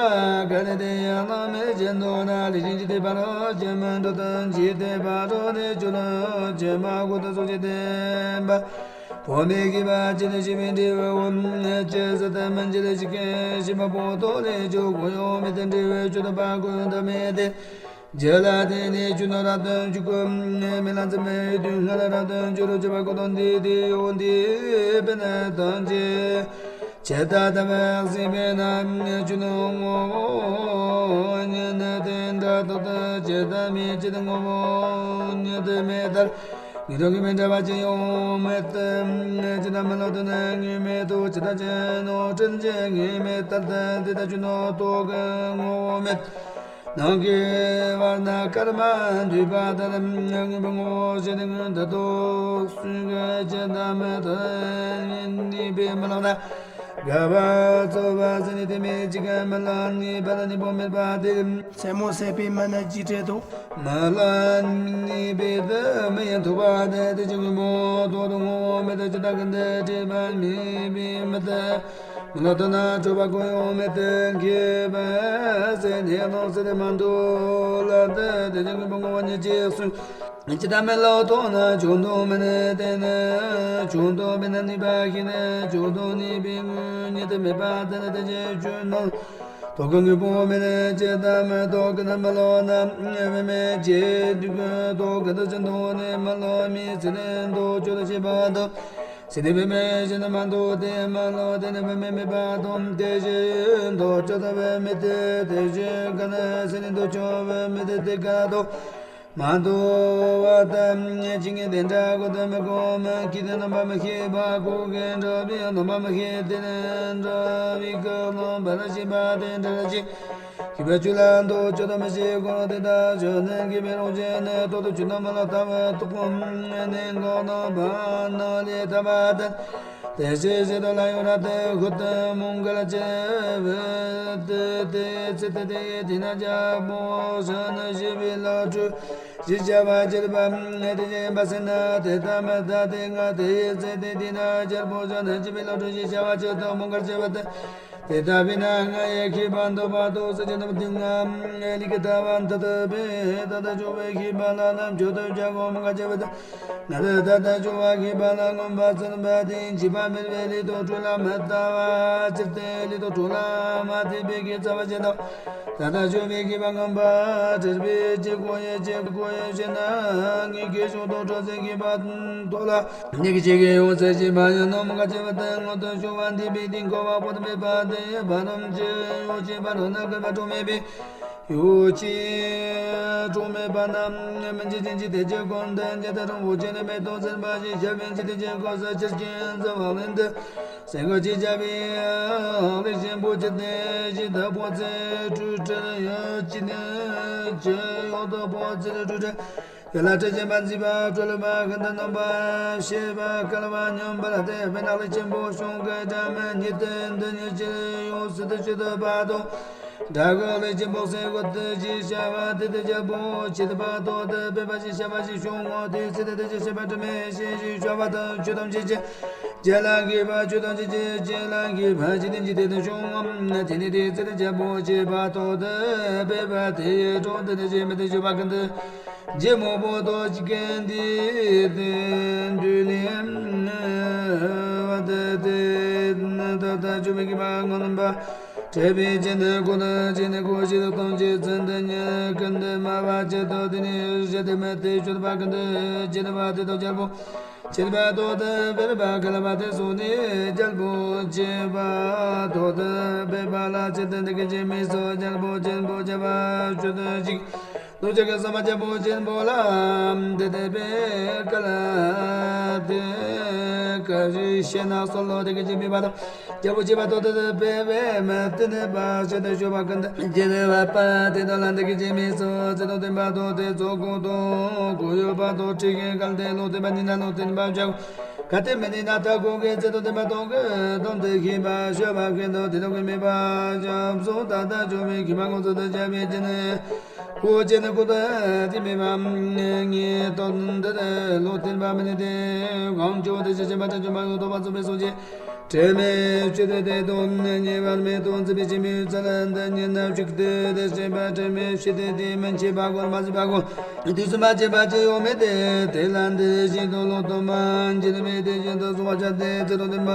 ག་ནི་དེ་ཡང་སྣང་མེད་ཅན་དུ་ན་ལས་ཅན་ཇི་ལྟའི་བར་ཇི་མི་འགྲོ་དང་ཇི་ལྟའི་བར་ནི་ཇོ་ལ་ཇི་མ་གོ་དང་སོགས་ཀྱི་བསྟན་པ། བོ་མི་གི་བ་ཅི་ནི་ཞི་བའི་འབྲས་བུ་འོ་ཅི་ཟི་ཏ་མན་ཇི་ལ་ཞི་ཀེ་ཞི་མ་པོ་ཏོ་ལས་ཇོ་གོ་ཡོ་མི་དེ་འབྲས་བུ་ཇོ་དང་པ་གོ་ཡོ་དང་མི་དེ། ཇི་ལ་དེ་ནི་ཇུ་ནོ་ར་དོན་ཇུ་ཀུ་མི་ལ་ཛི་མི་དུ་ང་ལ་ར་དོན་ཇུ་རུ་ཇི་བ་གོ་དོན་དི་དི་ཡོ་དི་པེ་ན་དོན་ཇི། ཇི་ཏ་ཏ་བ་སི་པེ་ན་ཇུ་ནོ་ངོ་བོ་ཉི་ནི་དེ་འདྲ་དོ་ཏ་ཇི་ཏ་མི་ཇི་ཏ་ངོ་བོ་ཉི་དེ་མེ་ལྟར། ངེས་དོན་གྱི་མི་འདྲ་བ་ཅི་ཡོང་མེད་དེ། ཇི་ལྟར་མི་ལོ་དོན་ངེས་མེད་དོ་ཇི་ལྟར་ཅི་ནོ་དྲན་ཅི་ངེས་མེད་ལྟར་དེ་དེ་ལྟར་ཇུ་ནོ་ཏོ་གི་ངོ་བོ་མེད། ནང་གི་བར་ན་སྐར་མ་འདུས་པ་ལྟར་དངོས་པོའི་ངོ་བོ་ཞེས་ནི་སྔོན་དུ་ལྡོག་སུན་གི་ཇི་ལྟར་མི་ལྟར་ནུས་པའི་མི་ལོ་ན། དགའ་བ་ཚོར་བ་ཟེར་ནི་དེ་མེད་ཅིག་གམ་མི་ལ་ནུས་པ་ལ་ནུས་པ་མེད་པ་དེ། སེན་མོ་སེན་པའི་མ་ན་ཇི་འདྲ་དོ། མ་ལ་ནུས་པའི་དེ་མི་ཡང་ཐུབ་པ་དེ་དེ་ཅི་ངུ་མོ་དོ་དོ་ངོ་མི་དེ་ཅི་ལྟ་གི་འདི་དྲིས་པ་མི་བི་མི་དེ། མི་ལ་དོ་ན་གྲོད་པ་གོ་ཡོང་མི་དེ་མཁས་པ་ཟེར་ནས་ནོ་ཟེར་དེ་མ་འདུག་ལ་དེ་དེ་ཅི་ངུ་མོ་ངོ་བོ་ཉིད་ཅེས་གསུངས། ཇི་ལྟར་མི་ལོ་ཐོག་ན་ཆུང་དུ་མི་ནི་དེ་ནི་ཆུང་དུ་མི་ནི་ནུས་པ་ཤེས་ནི་ཆུང་དུ་ནུས་པའི་ངུ་ཉིད་དུ་མེད་པ་དེ་ནི་དེ་ཅི་ཆུ་ནང་ཐོག་གི་དངོས་པོ་མི་ནི་ཇི་ལྟར་མི་ཐོག་གི་ནི་མི་ལོ་ན་བི་མི་ཇི་དུ་གི་ཐོག་གི་དུ་ཅི་འདུག་ནི་མི་ལོ་མི་ཚེ་ནི་འདུག་ཆོས་དུ་ཤེས་པ་དང་ཚེ་ནི་བི་མི་ཤེས་ནི་མ་འདུག་དེ་མི་ལོ་དེ་ནི་བི་མི་མེད་པ་དང་དེ་བཞིན་འདུག་ཆོས་དུ་བི་མི་དེ་དེ་བཞིན་ག་ནི་ཚེ་ནི་འདུག་ཆོས་བི་མི་དེ་དེ་ག་དོ། མ་དོ་བ་དང་ཇི་སྙེད་དེ་འདྲ་གོ་དོན་མི་གོ་མི་ཁྱི་དེ་རྣམ་པ་མི་ཤེས་པ་གོ་གི་འདྲ་བའི་རྣམ་པ་མི་ཤེས་དེ་ནི་འདྲ་བའི་གི་རྣམ་པ་ལ་ཤེས་པ་དེ་འདྲ་ལ་ཤེས། ཤེས་པ་ཆོས་ལ་འདོད་ཆོས་དང་མི་ཤེས་གོ་དེ་དག་ཆོས་ནི་གི་མི་རུང་བྱེད་ནི་ཏོ་ཏོ་ཆོས་རྣམས་ལ་ལྟ་བུ་རྟོག་པ་ནི་གོ་རྣམ་པ་ན་ལས་ལྟ་བ་དང་། དེ་ཕྱིར་ཞེས་དང་ལ་ཡོ་ར་ཏི་ཧུ་ཏི་མོང་གལ་ཆེ་བུ་ཏི་ཏི་ཚེ་ཏི་ཏི་ཡེ་ཏི་ན་ཇ་པོ་ཤ་ན་ཞི་བི་ལ་ཀྲུ་ཞི་ཅ་བ་ཅིར་བ་ཏི་ཡེ་བ་སེ་ན་ཏི་ཏ་མ་ཏ་ཏི་ང་ཏི་ཡེ་ཚེ་ཏི་ཏི་ན་ཇར་པོ་ཤ་ན་ཞི་བི་ལ་ཀྲུ་ཞི་ཅ་བ་ཅིར་ཏ་མོང་གལ་ཆེ་བུ་ཏི། དེ་ལྟ་བས་ན་ང་ཡི་ཤེས་པ་འདོད་པ་དང་སེམས་ཅན་རྣམས་ཀྱི་ང་ལས་ཀྱི་ལྟ་བ་འདི་ལྟ་བས་ད་ལྟ་བྱུང་བའི་ཤེས་པ་ལ་རྣམ་འགྱུར་དུ་བྱ་བའོ། མི་འགའ་བྱེད་པ་དང་ང་ལ་ད་ལྟ་བྱུང་བ་ཤེས་པ་ལ་མངོན་པར་བརྩོན་པ་དེ་འཇིགས་པ་མེད་པའི་ལས་དང་གྲོགས་ལ་མི་ལྟ་བ་ཕྱིར་དེ་ལས་དང་གྲོགས་ལ་མ་ལྟོས་པའི་གི་རྩ་བ་ཅན་དང་། ད་ལྟ་བྱུང་བའི་ཤེས་པ་མངོན་པར་འདྲེན་པའི་ཕྱིར་ཁོ་ཡི་ཕྱིར་ཁོ་ཡི་ཕྱིར་ན་ངེད་ཀྱི་གཞུང་དང་གྲོགས་སུ་ཤེས་པ་ཐོབ་ལ། ཉིད་ཀྱི་ཆོས་ཀྱི་ཡང་སེ་ཞེས་པ་ཡང་ནོ། མི་འགའ་བྱེད་པ་དེ་སྔོན་དུ་བྱུང་བ་འདས་པའི་དུས་འཁོར་བ་པོ་ཏི་མེད་པ་དེ་ཕ་རོལ་ཕྱིར་ཡོད་ཅེས་པ་ནོ། ན་སྐལ་པ་གྲངས་མེད་པའི་ཡོད་ཅེས་གྲངས་མེད་པ་རྣམས་མི་འཇིག་ཅིང་འཇིག་སྟེ་ཇི་སྐད་དུ་འཇིག་ལྟ་རུང་བོ་ཆེ་ནི་མེད་དོ་ཟེར་བ་ཞིག་བྱ་བའི་འཇིག་རྟེན་ཅན་ཁོ་ས་ཆར་ཅན་ཟེར་བ་ལན་དུ། སེང་གེ་ཅིག་བྱ་བའི་ལས་ཆེན་པོ་ཅི་སྟེ་ཞིག་ད་ཕོ་ཚེ་སྤྲུལ་སྤྲུལ་ཡོད་ཅི་ནི་ཅི་ཡོད་དོ་ཕོ་ཚེ་སྤྲུལ་སྤྲུལ། ཡ་ལ་སྤྲུལ་ཅན་པ་མཛེས་པ་སྤྲུལ་པ་ཤིན་ཏུ་རྣམ་པར་ཤེས་པ་སྐལ་བ་སྙོམས་པར་སྟེ་དཔེར་ན་ལས་ཆེན་པོ་གཞུང་གི་སྒྲ་མི་སྙན་དེ་འདི་ཉིད་ཀྱི་ཡོངས་སུ་དུ་ཆུད་པ་དང་། སྒྲ་གི་ལས་ཆེན་པོ་སེང་གེ་དེ་ཞེས་བྱ་བ་དེ་དེ་རྒྱལ་པོ་ཆེ་དེ་བ་དོ་དེ་སྤེལ་པ་ཞེས་བྱ་བ་ཞིག་བྱུང་ངོ་། དེའི་ཚེ་དེ་དེ་ཞེས་བྱ་བ་དྲི་མེད་ཞེས་ཞེས་བྱ་བ་དང་ཆོས་ཐམས་ཅད་ཀྱི་རྒྱལ་ལ་དགྱེས་པ་ཆོས་ཐམས་ཅད་ཀྱི་རྒྱལ་ལ་དགྱེས་པ་ཞེས་དེ་ཉིད་དེ་དེ་བྱུང་ངོ་། དེ་ནས་དེའི་ཚེ་དེ་རྒྱལ་པོ་ཆེ་བ་དོ་དེ་སྤེལ་པ་དེ་ཡི་གྲོགས་དེ་དེ་ཞེས་མི་དེ་ཞེས་བ་ཀུན་ཏུ། རྗེ་མོ་པོ་ཏོ་ཅི་ཀན་ཏི་ཏེ་འདུལ་ལེ་བ་ཏི་ཏེ་ན་ཏ་ཏ་ཅུ་བི་གི་བ་ངོ་ནམ་པ་བྲལ་བའི་རྗེས་ནི་ཀུན་ཏུ་རྗེས་ནི་ཀུན་ཤེས་སྟོང་ཆེ་ཚན་ཏེ་ཉེ་ཀུན་ཏུ་མ་བ་ཅི་ཏོ་ཏི་ནི་ཞེ་ཏི་མེ་ཏི་ཤོད་པ་ཀུན་ཏུ་ཇི་ཏི་བ་ཏི་ཏོ་རྒྱལ་པོ་ཆེ་བ་ཏོ་ཏི་བེ་ར་བ་ཀ་ལ་བ་ཏི་སོ་ནི་རྒྱལ་པོ་ཆེ་བ་ཏོ་ཏི་བེ་བ་ལ་ཅི་ཏི་འདི་གི་ཇི་མི་སོ་རྒྱལ་པོ་ཆེན་པོ་ཆེ་བ་ཤོད་ཏི་ཅིག་ལུགས་ཀྱི་བསམ་པ་རྒྱལ་པོ་ཆེན་པོ་ལ་དེ་དེ་པའི་སྐལ་དེ་ཀ་རི་ཤེ་ན་སོ་ལོ་དེ་གི་ཅི་མི་བ་དང་རྒྱལ་པོ་ཆེ་བ་ཏོ་དེ་དེ་པའི་བེ་མ་དེ་ནེ་པ་ཤེ་དེ་ཤོ་བ་ཀན་དེ་ཇེ་ནེ་བ་པ་དེ་དོ་ལ་དེ་གི་ཅི་མི་སོ་ཚེ་དོ་དེ་པ་ཏོ་དེ་ཚོ་ཀུ་ཏོ་ཀུ་ཡོ་པ་ཏོ་ཁྲི་གི་སྐལ་དེ་ལོ་དེ་པ་ནི་ན་ལོ་དེ་ནི་པ་བྱ་ག་དེ་མི་ནི་ན་ཐ་གོ་གི་ཚེ་དོ་དེ་པ་ཏོ་གི་དོམ་དེ་ཤེས་པ་ཤོ་བ་ཀན་དོ་དེ་དོ་གི་མི་པ་བྱ་བཟོ་ད་ད་ཆོ་མི་ཁི་མ་ངོ་ཚོ་དེ་བྱ་བའི་ཅི་ནི། ཀུ་ཅན་ཀུ་ཏ་ཏི་མེ་བ་ངེ་ཏོ་ཏི་ལོ་ཏེན་བ་མི་ནི་ཏེ་གང་ཅོ་ཏེ་ཅེ་ཅེ་མ་ཅ་ཅོ་མ་ཡོ་ཏོ་བ་ཙུ་མེ་སོ་ཅེ་ཏྲེ་མེ་ཅེ་ཏེ་ཏེ་ཏོ་ཉེ་བར་མེ་ཏོ་ཙི་པེ་ཅི་མེ་ཙ་ལ་འདི་ཉེ་ན་ཅིག་ཏེ་ཏེ་ཅེ་བ་ཏྲེ་མེ་ཤི་ཏེ་ཏེ་མན་ཆེ་བ་གོ་མ་ཟི་བ་གོ་དུས་སུ་མ་ཅེ་བ་ཅེ་ཡོ་མེ་ཏེ་ཏེ་ལ་འདི་ཤི་ཏོ་ལོ་ཏོ་མ་ཅེ་ཏེ་མེ་ཏེ་ཅེ་ཏོ་སུ་བ་ཅ་ཏེ་ཏེ་ཏོ་ཏེ་མ་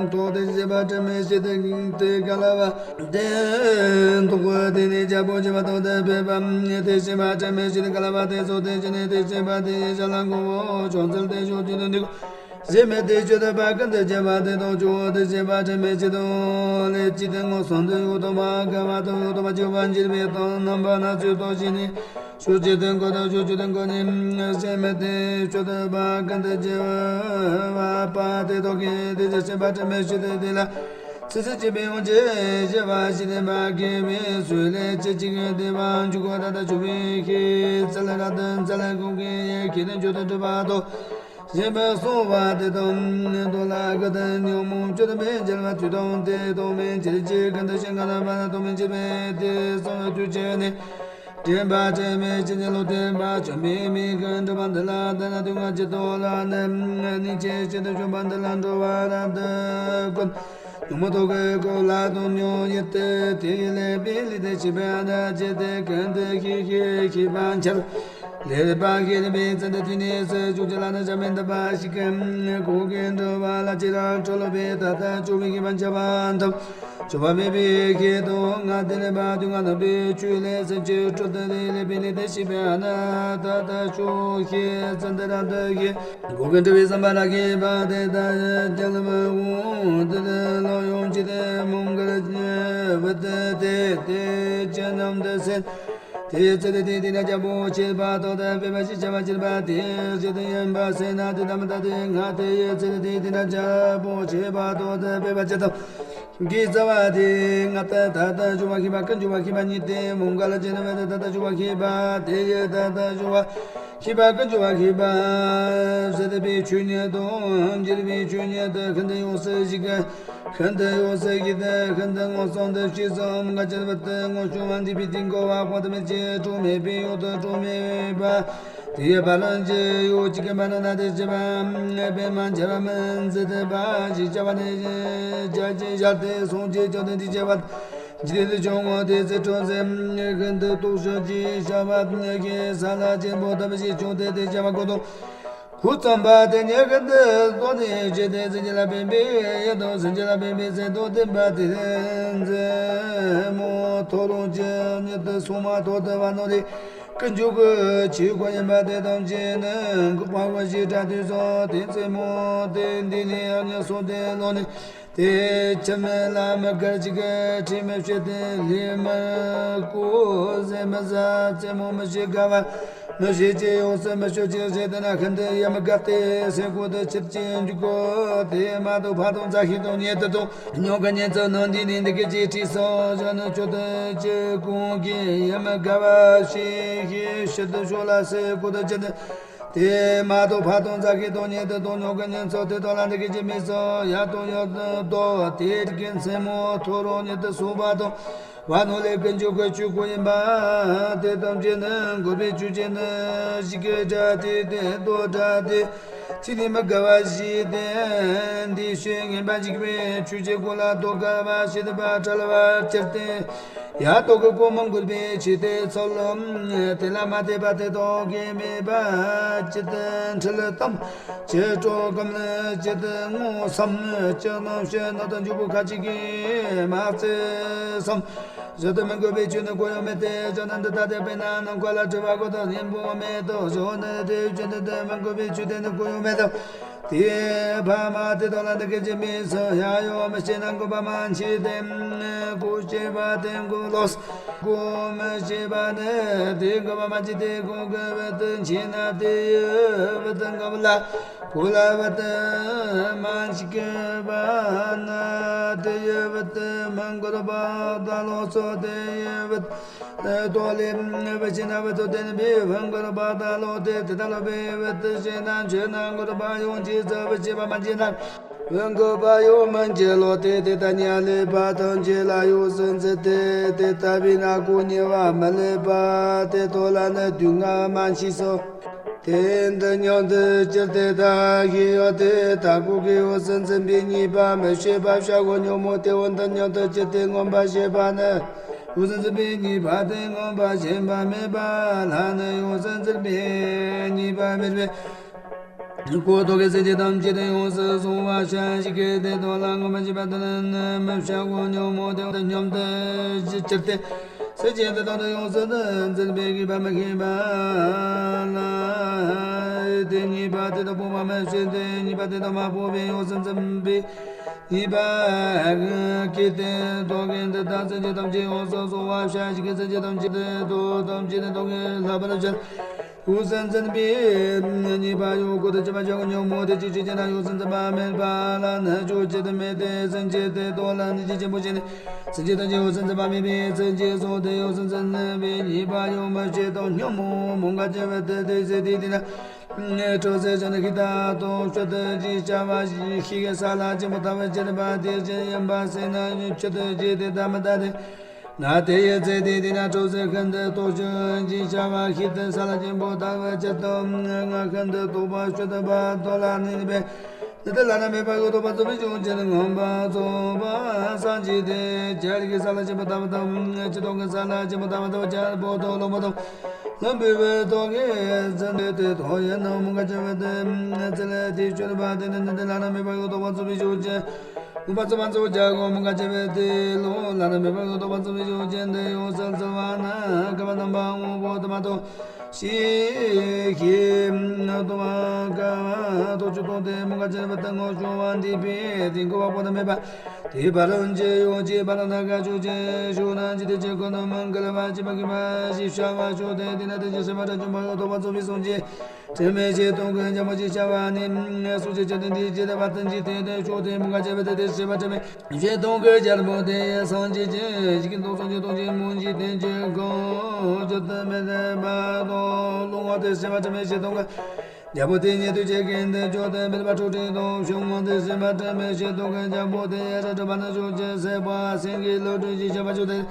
ཏོ་ཏེ་ཅེ་བ་ཏྲེ་མེ་ཤི་ཏེ་ཏེ་ག་ལ་བ། དེ་འདུག་གོ། དེ་ནས་རྒྱལ་པོ་ཆེ་བ་དང་དེ་སྤེལ་པ་དེ་ཤེས་པ་དྲན་མེད་ཞིག་ག་ལ་བ་དེ་སོ་དེ་ཅི་ནས་དེ་ཤེས་པ་དེ་ཡི་ཞལ་ལ་མགོ་བོ་ཅོག་ཚལ་དེ་ཤོག་ཅི་དུ་འདུག་ཞེས་མེད་དེ་ཆོས་དེ་བ་ཀུན་དེ་བྱེད་པ་དེ་དང་ཆོས་དེ་ཤེས་པ་དྲན་མེད་ཞིག་དང་ལས་ཅི་དེ་ངོ་སོང་དུ་ཡོད་དོ་མ་ག་བ་དང་ཡོད་དོ་མ་ཆོས་པ་འཇིག་པའི་དང་རྣམ་པ་སྣ་ཚོགས་དང་ཞིག་ནས་ཆོས་ཅི་དེ་མགོ་དང་ཆོས་ཅི་དེ་མགོ་ནས་ཞེས་མེད་དེ་ཆོས་དེ་བ་ཀུན་དེ་བྱེད་པ་དེ་དང་གི་དེ་ཅི་ཤེས་པ་དྲན་མེད་ཞིག་དེ་དེ་ལ། ཚེ་ཚེ་གཅིག་པའི་ཡོངས་ཀྱི་ཞེས་པ་ཞིག་ལྡན་པ་དགེ་བའི་ཚུལ་ལས་ཅི་གཅིག་གི་བདེ་བ་འཇུག་གོ། ད་ལྟ་ཆོས་པའི་ཤེས་ཚད་རབ་ཏུ་འཚལ་གོང་གི་ཡེ་ཤེས་ནི་མཆོག་ཏུ་གྲུབ་པ་དང་ཞེས་པ་གསུངས་པ་དེ་དང་དོན་ལ་གི་དོན་ཉོན་མོངས་སྤྱོད་པའི་རྒྱལ་བ་དུས་དང་དེ་དང་མིན་ཅི་ཅི་གང་དུ་ཞིང་ག་ན་པ་དང་མིན་ཅི་པའི་དེ་གསུང་དུས་ཅི་ནི། དྲན་པ་དྲན་མེད་ཅི་ནི་ལོག་འཐེན་པ་བཅོམ་པའི་མིག་གི་འགྲོ་བ་འདི་ལ་ལྟ་ན་དུས་ང་ཅི་ཏོ་ལ་ནི་ནི་ཅི་ཅི་དུ་བཅོམ་པ་འདི་ལ་འགྲོ་བ་རབ་ཏུ་དཀོན། ཉོན་མོངས་རྟོག་གེ་ཀོ་ལ་དོན་ཉོན་ཡིད་དེ་དེ་ཡི་ལས་པའི་ལས་དེ་ཤེས་པས་ན་ཅི་དེ་ཀུན་དེ་ཤེས་ཤེས་ཤེས་པ་འཆར། ལས་པ་ཤེས་པའི་ཚེ་འདི་དུས་ནས་སུ་བཅུག་ཅི་ལ་ནི་བྱ་མིན་འདི་པ་ཞིག་གི་གོ་གི་འགྲོ་བ་ལ་ཅི་རང་གྲོལ་བའི་ད་ལྟ་བཅོམ་པའི་ཤེས་པ་འཆར་བ་འཐོབ། བཅོམ་པ་མེད་པའི་ཤེས་དང་ང་དེ་ལས་པ་དུས་ང་ནམ་པའི་ཆོས་ལས་སེམས་ཅན་སྤྲོ་སྟེ་ལས་པའི་ལས་དེ་ཤེས་པས་ན་ད་ལྟ་བཅོམ་ཤེས་ཚེ་འདི་རབ་ཏུ་ཤེས། གོ་གི་འགྲོ་བའི་བསམ་པ་ལ་ཤེས་པ་དེ་ལྟར་སྐྱེ་ལ་མི་འོང་དེ་ལས་ལོག་ཡོང་ཅི་དེ་མོང་གར་བུད་དེ་དེ་དེ་ཅི་རྣམས་དེ་སེམས། དེའི་ཚེ་དེ་དེ་དེ་ན་རྒྱལ་པོ་ཆེ་བ་དོ་དེ་སྤེལ་པ་ཞིག་བྱ་བ་ཅི་ར་པ་དེ་ཞེས་དེ་ཡིན་པ་སེ་ན་དེ་དམ་ད་དེ་ང་དེ་ཡི་ཚེ་དེ་དེ་དེ་ན་རྒྱལ་པོ་ཆེ་བ་དོ་དེ་སྤེལ་པ་ཅི་དང་གི་རྩ་བ་དེ་ང་ད་ད་ད་འབྱུང་བ་ཤེས་པ་ཀུན་འབྱུང་བ་ཤེས་པ་ཉིད་དེ་མོང་ག་ལ་ཅི་ན་བ་དེ་ད་ད་འབྱུང་བ་ཤེས་པ་དེ་ཡི་ད་ད་འབྱུང་བ་ཤེས་པ་ཀུན་འབྱུང་བ་ཤེས་པ་ཟེར་དེ་པའི་ཆོས་ཉིད་དང་འགྱུར་བའི་ཆོས་ཉིད་དུ་ཤིན་ཏུ་ཡོངས་སུ་ཞིག་གི་ཤིན་ཏུ་ཡོངས་སུ་གྱུར་ཏེ་ཤིན་ཏུ་མངོན་སུམ་དུ་བྱས་སོ། མུ་ག་ཅན་བུ་དུ་ངོ་བྱུང་བ་འདུས་པའི་དུས་འཁོར་བ་དཔག་ཏུ་མེད་ཅིང་གྲངས་མེད་པའི་ཡུལ་དུ་གྲངས་མེད་པ། དེ་ཡི་བར་ལམ་གྱི་ཡུལ་གཅིག་གི་བར་ན་དེ་བྱེད་པ་པདྨ་འབྱར་བ་མི་འཛིན་ཏུ་པ་ཞེས་བྱ་བ་ནས་བྱ་ཅན་ཤར་ཏེ་སངས་རྒྱས་བཅོམ་ལྡན་འདས་བྱེད་པ། འཇིག་རྟེན་དུ་བྱུང་ངོ་། དེ་ཚེ་ཁྲོ་ཟས་ཤིན་ཏུ་དོག་ཤོས་ཀྱི་བྱ་བ་ཞིག་ས་ལ་ཆེན་པོ་ཐམས་ཅད་བྱུང་སྟེ་དེ་བྱ་བ་ཀུན་ཏུ། ཁུར་ཙམ་པ་དེ་ཉིད་ཀུན་ཏུ་རྫོགས་ནས་བྱས་ཏེ། སེམས་ཅན་ལ་ཕན་པའི་ཡུལ་དང་སེམས་ཅན་ལ་ཕན་པའི་ཚེ་དང་ལྡན་པ་དེ་མཚན་མོ་ཐོ་རངས་ཀྱི་ཉིད་དུ་སྲུང་མ་ཐོག་ཏུ་བ་ནོར་ལས་ཀུན་འབྱུང་གི་ཆོས་སྐུ་ཡིན་པ་དེ་ཐམས་ཅད་ནི་འགག་པའོ་ཞེས་སྒྲ་ཐོས་སོ། དེ་མཚན་མོ་དེ་འདི་ལས་ཡང་ཉམས་སོང་སྟེ་ལོག་ནས། དེ་ཁྱིམ་ལ་མི་དགར་ཅིག་གི་ཁྲིད་མི་བྱེད་དེ། ལས་མི་བཀོལ་ཟས་མི་ཟ། རྩེད་མོ་མི་བྱེད། དགའ་བ་མི་བྱེད་ཅེས་ཡོངས་སུ་མི་སྤྱོད་ཅིང་བྱེད་དེ་ན་ཤིན་ཏུ་ཡ་མི་དགའ་སྟེ་སེམས་ཁོང་དུ་ཆུད་ཅིང་འཇུག་གོ། དེ་མ་ཐོག་ཕ་དང་མཛའ་བཤེས་དང་ཉེ་དུ་དང་ཉོག་གི་གཉེན་ཚོགས་རྣམས་འདི་ནི་འདི་སྐད་ཅེས་དྲིས་སོ། གཞོན་ནུ་ཁྱོད་དུ་ཅི་གང་གིས་ཡ་མི་དགའ་བ་བྱས་ཤིང་ཕྱིར་དུ་ཕྱོགས་ལ་སེམས་ཁོང་དུ་ཆུད་དེ། དེ་མ་ཐོག་ཕ་དང་མཛའ་བཤེས་དང་ཉེ་དུ་དང་ཉོག་གི་གཉེན་ཚོགས་དེ་དག་ལ་འདི་སྐད་ཅེས་སྨྲས་སོ། ཡ་དང་ཡོད་དོ། དེ་དག་གི་མཚན་མོ་ཐོ་རངས་ཉིད་དུ་སོང་བ་དང་། བ་ནོར་ལས་ཀུན་འབྱུང་གི་ཆོས་སྐུ་ཡིན་པ་དེ་ཐམས་ཅད་ནི་འགོག་པའི་ཆོས་ཅན། ནི་ཞིག་གི་སྒྲ་དེ་དེ་ལྟོ་སྒྲ་དེ་ཚིག་ནི་མི་དགའ་བ་ཞིག་སྟེ། འདི་ཞེས་ངན་པ་འཇིག་པའི་ཆོས་ཀྱི་སྐོར་ལ་དོ་དགའ་བ་ཞེས་བྱ་བ་བྲལ་བར་གྱུར་ཏེ། ཡ་ཏོག་གི་གོ་མི་འགུལ་བའི་ཆོས་དེ་ཚོལ་ལོ། དེ་ལ་མ་དད་པ་དེ་དག་གིས་སྨྲས་པ། ཇི་ལྟར་འཁྲུལ་དམ་ཅི་སྤྲོ་གམ། ཇི་ལྟར་ངོ་བསམ་ཅི་རྣམ་ཤེས་རྣམ་དག་འཇུག་པོ་ཁ་ཅིག་གིས་མ་བརྩིས་སམ། གཞི་དུ་མི་དགོས་པའི་ཆོས་ནི་གོ་ཡོང་མེད་དེ། ཇོ་ནན་དུ་ད་དེ་པས་ན་ནམ་མཁའ་ལ་གྲུབ་པ་གོ་དང་སྙིང་པོ་མེད་དོ། ཇོ་ནན་དེ་ཆོས་འདི་དུ་མི་དགོས་པའི་ཆོས་དེ་ནི་གོ་ཡོང་མེད་དོ། དེ་ཕ་མ་དེ་དག་ལ་འདི་སྐད་ཅེས་སྨྲས་སོ། ཡ་ཡོ་མི་ཤེས་ན་འགོག་པ་མ་མཆིས་ཏེ། གོ་ཤེས་པ་དེ་འགོག་ལོ། གོ་མི་ཤེས་པ་ནི་དེ་འགོག་པ་མ་མཆིས་ཏེ། གོ་གི་བུ་དུ་མཆིས་ན་དེ་ཡི་བུ་དུ་འགོག་ལ། གོ་ལ་བུ་དུ་མ་མཆིས་པ་ན་དེ་ཡི་བུ་དུ་མི་འགོག་པ་ད་ལོ་སོ། དེ་ཡི་བུ་དུ། ལྟོ་ལས་བུ་ཤེས་ན་བུ་ཐོབ་དེ་ནི་བུ་འགོག་པ་ད་ལོ། དེ་དེ་ལྟ་ལོ་བུ་བུ་དུ་ཤེས་ན་ཆོས་ན་འགོག་པ་ཡོང་ཅི་ཚ། བུ་ཤེས་པ་མ་མཆིས་ན་བུ་འགོག་པ་ཡོང་མི་མཆིས་ལོ། དེ་དེ་ལྟ་ཉ་ལས་པ་ཐམས་ཅད་ལ་ཡོངས་སུ་འཛིན་ཏེ། དེ་ལྟ་བས་ན་ཁོ་ཉེ་བ་མི་ལེགས་པ་དེ་དག་ལ་ནི་སྡུག་བསྔལ་མ་མཆིས་སོ། དེ་འདི་སྙམ་དུ་ཅི་སྟེ་ད་ཞེས་ཡོད་དེ། ད་ཁོ་གི་ཡོངས་སུ་འཛིན་པའི་ཉེས་པ་མི་ཤེས་པ་བྱ་བ་ཉོན་མོངས་དེ་འོ་འདི་སྙམ་དུ་ཅི་སྟེ་མངོན་པར་ཤེས་པ་ནི། ཡོངས་སུ་འཛིན་པའི་ཉེས་པ་དེ་མངོན་པར་ཞེན་པ་མེད་པ་ལ་ནི་ཡོངས་སུ་འཛིན་པའི་ཉེས་པ་མེད་པས། ཁོ་ཐོག་གི་སེམས་ཅན་ཐམས་ཅད་དུ་ཡོངས་སུ་བཟུང་བ་བྱ་ཞིང་གི་དེ་དག་ལ་མངོན་པར་ཤེས་པ་དེ་ནི་མི་བྱ་བ་ཉོན་མོངས་དེ་འོ་འདི་སྙམ་དུ་ཅི་ཅི་སྟེ། སེམས་ཅན་དེ་དག་ཏུ་ཡོངས་སུ་འཛིན་པའི་དགེ་བ་མི་ཤེས་པ་ལ། དེ་ཉེས་པ་དེ་དག་སྤོང་བ་མི་བྱེད་དེ། ཉེས་པ་དེ་དག་མ་སྤོང་བའི་ཡོངས་སུ་འཛིན་པའི་ཉེས་པ་སྐྱེས་ཏེ། ཐོག་གི་འདི་ལྟར་སེམས་ཅན་ཐམས་ཅད་ཡོངས་སུ་བཟུང་བ་བྱ་ཞིང་གི་སེམས་ཅན་ཐམས་ཅད་དེ་དག་ཐམས་ཅད་དེ་དག་གི་ལྷག་པར་བྱ། ཡོངས་སུ་འཛིན་པའི་ཉེས་པ་ཡོད། ཁོ་ཐག་ཆོད་པ་བྱ་བ་ཉོན་མོངས་དེ་ཅི་ཕྱིར་ཅི་ན་ཡོངས་སུ་འཛིན་པ་མེད་པ་ལ་ནི་ཆོས་ཅི་སྟེ་མེད་དེ། སེམས་ཅན་དེ་དག་ལ་ནི་ཅི་ཆེན་པོ་ཞིག་ནི། སེམས་ཅན་ཐམས་ཅད་ཡོངས་སུ་འཛིན་པ་མེད་པས་སེམས་ཅན་སོགས་དེ་ཡོངས་སུ་འཛིན་པའི་ཉེས་པ་ཡོད་མི་བྱེད་དོ། ཉོན་མོངས་མུ་ག་ཅན་བུ་དུ་དེ་ཚེ་དེ་དེ་ན་ཁྲོ་ཟས་ཤིན་ཏུ་ཤིན་ཏུ་དོག་ཤོས་ཀྱི་བྱ་བ་ཞིག་གི་ས་ལ་ཆེན་པོ་ཐལ་བར་གྱུར་པ་དེ་ཅི་ཡིན་པ་སེམས་ན་ཆུད་དུ་བྱས་ཏེ་ད་མི་ད་དེ། ན་དེ་ཡི་ཚེ་དེ་དེ་ན་ཁྲོ་ཟས་ཤིན་ཏུ་དོག་ཤོས་ཀྱི་བྱ་བ་ཞིག་ཏུ་ས་ལ་ཆེན་པོ་ཐལ་བར་གྱུར་ཏོ། ང་ཤིན་ཏུ་དོག་པ་ཤོས་ཏོ་བ་དོ་ལ་ནི་ནི་པེ། ནི་དེ་བླ་ན་མེད་པ་གི་དོག་པ་རྫོགས་པའི་ཆོས་ཅན། མངོན་པར་རྫོགས་པ་སངས་རྒྱས་དེ་ཅར་གྱི་ས་ལ་ཆེན་པོ་ཐལ་བར་ཐལ། ཅི་ཐོག་གི་ས་ལ་ཆེན་པོ་ཐལ་བར་ཐལ། ཅར་པོ་ཐོག་ལོ་མོ་ཐོག་ལམ་བུའི་བུ་ཐོག་གི་ཟན་དེ་དེ་ཐོག་ཡིན་ནོ། མུ་ག་ཅན་བུ་དེ་ཚེ་ལ་དེ་ཆོས་པ་དེ་ནི་ནི་དེ་བླ་ན་མེད་པ་གི་དོག་པ་རྫོགས་པའི་ཆོས་ཅན། མངོན་པར་རྫོགས་པ་རྫོགས་བྱ་གོ། མུ་ག་ཅན་བུ་དེ་ལོ་བླ་ན་མེད་པ་གི་དོག་པ་རྫོགས་པའི་ཆོས་ཅན། དེ་ཡོངས་སུ་བཙལ་བ་ན་དགའ་བ་རྣམ་པར་དབང་པོ་དུ་མ་དོ། ཤེས་ཤེས་དུ་མ་དགའ་བ་དོ་ཆོས་དོ་དེ། མུ་ག་ཅན་བུ་དེ་ངོ་བྱུང་བ་འདུས་པའི་དུས་འཁོར་བ་དཔག་ཏུ་མེད་པ། དེའི་བར་ལམ་གྱི་ཡོངས་ཀྱི་བར་ན་དགའ་ཆོས་ཅན་ཞུགས་ན་འཇིག་རྟེན་གྱི་ཀུན་ཏུ་མི་འགལ་བ་བྱེད་པ་དགེ་བ་ཞེས་བྱ་བ་ཞུགས་ཏེ། དེ་ན་དེ་བཞིན་གཤེགས་པ་དགྲ་བཅོམ་པ་གི་དོག་པ་རྫོགས་པའི་སངས་རྒྱས། དྲི་མེད་ཞལ་གདུང་གི་རྒྱལ་པོ་ཞེས་བྱ་བ་ནི། སངས་རྒྱས་བཅོམ་ལྡན་འདས་ཀྱི་བདེ་བ་དང་འཇིག་རྟེན་དུ་ཕྱོགས་དེ། མུ་ག་ཅན་བུ་དེ་དེ་བཞིན་གཤེགས་པ་དྲི་མེད་ཞལ་གདུང་གི་རྒྱལ་པོ་དེ་ཡི་སངས་རྒྱས་ཀྱི་ཞིང་གི་དུང་སངས་རྒྱས་དུང་ཆེན་མོ་འཇིག་རྟེན་གྱི་ཁམས་བཅུད་དུ་མེད་པ་དང་། ལོང་བ་དེ་བཞིན་གཤེགས་པ་དྲི་མེད་ཞལ་གདུང་གི་ རྒྱལ་པོ་དེ་ཉིད་དུ་བྱེད་ཀྱིན་དུ་བྱོན་ཏེ་མེད་པ་འཕྲོག་བྲལ་དུ་བྱོན་མོ། དེ་བཞིན་མ་ཏྲི་མེ་ཞེས་དུ་གི་རྒྱལ་པོ་དེ་ཡི་རི་ཁྲོད་པ་ན་བཞུགས་ཀྱི་སྲིད་པ་སེང་གེའི་ལོ་དྲུག་ཅེས་བྱ་བ་བྱུང་སྟེ།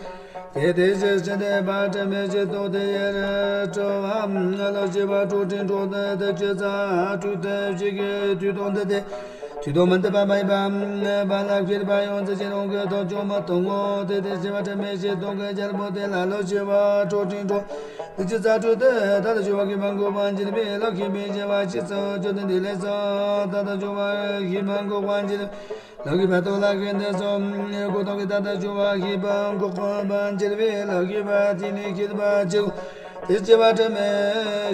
དེ་དེ་བཞིན་ཕྱིར་ཏེ་མ་ཏྲི་མེ་ཞེས་དུ་དེ་ཡི་རི་ཁྲོད་པ་ལ་བྱེད་པ་འཕྲོག་བྲལ་འཕྲོག་ཏུ་དེ་བྱེད་ས་འཁྲུལ་ཏེ་བྱེད་ཀྱི་དུས་དང་འདི་སྟེ། དུས་དང་མི་འདི་པ་མ་ཡིན་པ་པ་ལ་ཁྱེར་པ་ཡང་ཚེ་ཅན་རང་གི་ཐོག་ཅུང་མ་མཐོང་ངོ་། དེ་དེ་བཞིན་མ་ཏྲི་མེ་ཞེས་དུ་གི་རྒྱལ་པོ་དེ་ལ་ལོ་བྱེད་པ་འཕྲོག་བྲལ་འཕྲོག་དེ་ཅི་ཙ་ཁྲུ་དེ་ད་ལྟ་ཞུ་བ་གི་མང་གོ་བ་འཇིར་བའི་ལ་ཁྱིམ་པའི་བྱེ་བ་ཅི་ཙམ་བཅོ་ལྡན་འདི་ལས་ཙམ་ད་ལྟ་ཞུ་བ་གི་མང་གོ་བ་འཇིར་ལ་ཁྱིམ་པ་དོ་ལ་གི་འདི་ཙམ་གོ་ཐོག་གི་ད་ལྟ་ཞུ་བ་གི་བ་འགོག་པ་འཇིར་བའི་ལ་ཁྱིམ་པ་དེ་ནི་ཁྱིམ་པ་ཅི་དེ་ཅི་བ་ཏྲི་མེ་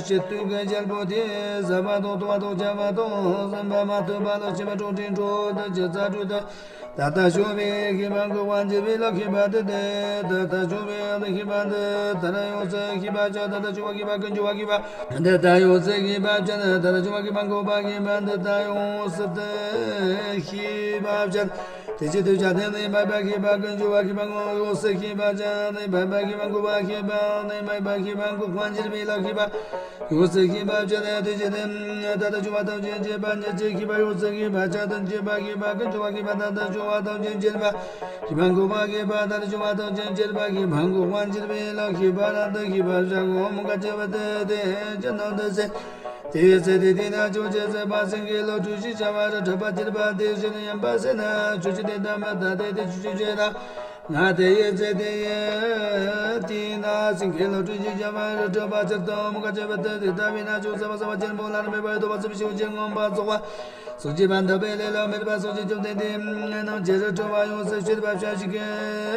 ཞེས་དུ་གི་རྒྱལ་པོ་དེ་ཟ་བ་དང་འཐུང་བ་དང་བཅའ་བ་དང་ཟིན་པ་མ་ཐུབ་པ་ལ་ཕྱིན་པ་འཕྲོག་བྲལ་འཕྲོག་དེ་ཅི་ཙ་ཁྲུ་དེ། ད་ལྟ་བྱུང་བའི་ཤེས་པ་འགོག་པ་འཇིར་བའི་ལ་ཤེས་པ་དེ་སྟེ། ད་ལྟ་བྱུང་བའི་ལ་ཤེས་པ་འདི་ད་ལྟ་ཡོད་ཚད་ཤེས་པ་ཅན། ད་ལྟ་བྱུང་བ་ཤེས་པ་ཀུན་འབྱུང་བ་ཤེས་པ་འདི་ད་ཡོད་ཚད་ཤེས་པ་ཅན། ད་ལྟ་བྱུང་བ་ཤེས་པ་འགོག་པ་ཤེས་པ་འདི་ད་ཡོད་ཚད་ཤེས་པ་ཅན། དེ་ཕྱིར་དུ་བྱ་དེ་ནི་མ་པ་ཤེས་པ་ཀུན་འབྱུང་བ་ཤེས་པ་ངོ་ཡོད་ཚད་ཤེས་པ་ཅན་ནི་མ་པ་ཤེས་པ་འགོག་པ་ཤེས་པ་ནི་མ་པ་ཤེས་པ་འགོག་པ་འཇིར་བའི་ལ་ཤེས་པ། ཡོད་ཚད་ཤེས་པ་བཅད་དེ་དེ་བཞིན་ད་ལྟ་བྱུང་བ་དང་ཅན་བཅད་པ་ཉིད་ཅེས་ཤེས་པ་ཡོད་ཚད་ཤེས་པ་ཅན་དང་བཅད་པ་ཤེས་པ་ཀུན་འབྱུང་བ་ཤེས་པ་ད་ལྟ་བྱུང་བ་དང་ཅན་བཅད་པ་ཤེས་པ་འགོག་པ་ཤེས་པ་ད་ལྟ་བྱུང་བ་དང་ཅན་བཅད་པ་ཤེས་པ་འགོག་པ་འཇིར་བའི་ལ་ཤེས་པ་ར་ད་ཤེས་པ་བྱ་སྒོ་མུ་ག་བཅད་པ་དེ་དེ་ཅན་དང་དེ་ཚེ་དེའི་ཚེ་དེ་དེ་ན་ཅོག་ཅེས་ཟད་པ་སེང་གེ་ལོ་དྲུག་ཅེས་བྱ་བ་ར་ཁྲོད་པ་ཅེར་པ་དེ་བཞིན་ཡན་པ་སེ་ན་ཆོས་ཅི་དེ་ད་མ་ད་དེ་དེ་ཆོས་ཅི་བྱེད་ད། ང་དེ་ཡི་ཚེ་དེ་ཡི་དེ་ན་སེང་གེ་ལོ་དྲུག་ཅུ་བྱ་བ་རི་ཁྲོད་པ་ཅིར་དང་མུ་ག་བཅད་པ་དེ་དེ་ལྟ་བས་ན་ཅུང་ཟད་པ་ཟ་བ་ཆེན་པོ་ལ་ནི་མེད་པ་ཡོད་དོ་བ་ཚུལ་ཞིག་ཅེས་མངོན་པར་རྫོགས་པ་སོགས་བྱེད་པ་འདོད་པའི་ལས་ལ་མེད་པ་སོགས་ཀྱི་བཅོམ་ལྡན་འདས་རྣམས་ཀྱི་རི་ཁྲོད་པ་ཡོངས་སུ་སྤྱོད་པ་བྱ་ཞིང་གི་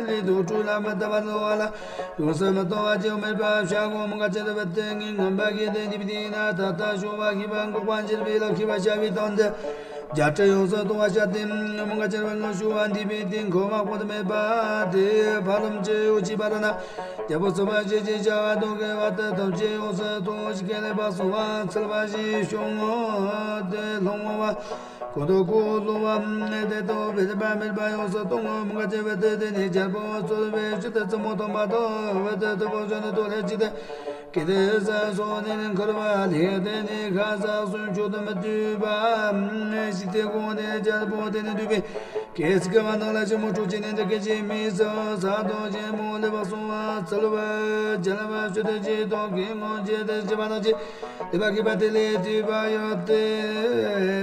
ལུས་དང་ཁྲོ་ལ་མི་ལྟ་བ་ལོ་བ་ལ་ཡོངས་སུ་མི་ལྟ་བ་ཅིའང་མེད་པ་བྱ་སྒོ་མུ་ག་བཅད་པ་དེ་ངས་མངོན་པར་བགྱིས་ཏེ་འདི་པའི་དེ་ན་ད་ལྟ་བྱུང་བ་ཤེས་པ་འགོག་པ་འཇིར་བའི་ལ་ཤེས་པ་བྱ་བའི་དོན་དེ། བརྒྱ་ཁྲི་ཡོངས་སུ་གཏོང་བ་བྱ་སྟེ། མུ་ག་བཅད་པ་ངོ་ཤུ་བ་འདི་པའི་སྟེང་འཁོར་བ་དཔག་ཏུ་མེད་པ་དེ་ཕ་རོལ་ཕྱིན་ཡོད་ཅེས་པ་ལ་ན། རྒྱལ་པོ་ཚོགས་པ་ཞེས་བྱ་བ་དང་བཀལ་བ་དེ་ཐམས་ཅད་ཡོངས་སུ་གཏོང་ཞིང་གི་ལེགས་པར་གསུངས་པ་ཚུལ་བ་ཞིག་བྱུང་ངོ་། དེ་ལྷུང་བ་གོ་དོ་གོ་ལོ་བ་དེ་དང་བེད་པ་མེད་པ་ཡོངས་སུ་གཏོང་ངོ་། མུ་ག་བཅད་པ་དེ་དེ་ནི་རྒྱལ་པོ་ཚོགས་པའི་ཕྱིར་དུ་བཙུན་མོ་དམ་པ་དང་བ་དེ་དུ་བོ་བྱོན་དུ་ལྷས་ཅི་དེ། ཀྱེ་དེ་ས་སོ་ནི་ནི་འཁོར་བ་ལས་དེ་ནི་ཁ་ས་སུ་མཆོག་ཏུ་མི་བཏུལ་བ་ཞིག་སྟེ་དགོངས་ཏེ་རྒྱལ་པོ་དེ་ནི་འདུས་པའི་སྐད་ཅིག་གི་བར་ན་ལ་ཆེན་མོ་དྲུག་ཅུ་ནི་འདི་སྐད་ཅེས་མི་ཟ་ས་དང་ཆེན་མོ་ལེགས་པར་གསུངས་པ་ཚུལ་བ་རྒྱལ་བ་ཆོས་ཐུན་གྱི་དོན་གྱི་ངོ་འཕྲད་དེ་བྱེད་པ་དང་ཅི་ལེགས་པར་བགྱིས་པ་དེ་ལས་བཏུལ་བ་ཡོད་དེ།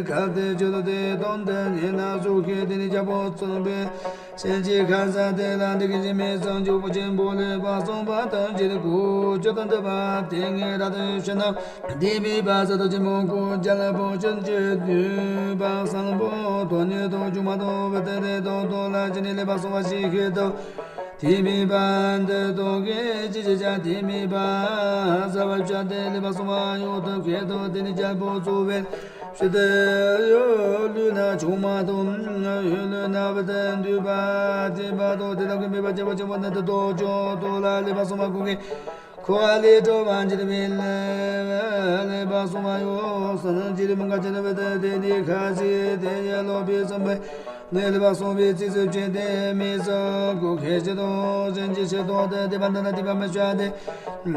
གལ་ཏེ་ཆོས་ཐུན་དེ་དོན་དེ་ཉན་ན་སོགས་ཀྱི་དེ་ནི་རྒྱལ་པོ་ཚོགས་པའི་ཕྱིན་ཅི་ཁ་ས་དེ་ལ་འདི་སྐད་ཅེས་མི་ཟ། འཇུག་པ་ཆེན་པོ་ལེགས་པར་གསུངས་པ་ཐམས་ཅད་གོ། ཆོས་དང་ལྡན་པ་དེ་ངེས་ར་དེ་ཤེས་ན། དེ་མེད་པ་ས་དང་ཆེན་མོ་གོ། རྒྱལ་པོ་ཆོས་ཀྱི་འདུས་པ་བཟང་པོ་དོན་ཉིད་དང་བཅོས་མ་དང་བ་དེ་དེ་དང་དོན་ལ་ཅི་ནས་ལེགས་པར་གསུངས་པ་ཞིག་ཤེས་ཐུབ། དེ་མེད་པ་འདི་དང་གི་ཅི་ཞིག་ཀྱང་དེ་མེད་པ་ཟ་བ་བྱ་དེ་ལེགས་པར་གསུངས་པ་ཡོད་དུ་ཤེས་ཐུབ། དེ་ནི་རྒྱལ་པོ་ཚོགས་པའི་ཕྱིར་དུ་ཡུལ་ལུས་ན་ཆུང་མ་དང་ཡུལ་ལུས་ན་བ་དེ་འདུས་པ་བརྟན་པ་དང་དེ་དག་གི་མེད་པ་སྐྱེ་བ་ཆེན་པོ་ནི་དེ་དང་ཅོག་ཏོ་ལ་ལེགས་པར་གསུངས་པ་ཀུན་གྱི་འཁོར་བ་ལས་གྲོལ་བར་འགྱུར་བའི་ལེགས་པར་གསུངས་པ་ཡོད། སངས་རྒྱས་མུ་ག་ཅན་བ་དེ་དེ་ནི་ཁ་ཅིག་དེ་ཡང་ལོག་པའི་བསམ་པས་ནི་ལེགས་པར་གསུངས་པའི་ཚིགས་སུ་བཅད་དེ་མི་ཟ། གོ་ཁས་ཆེ་དང་ཞེན་ཅིང་ཆེ་དང་དེ་དེ་བ་འདི་ན་དེ་བ་མི་བྱ་སྟེ།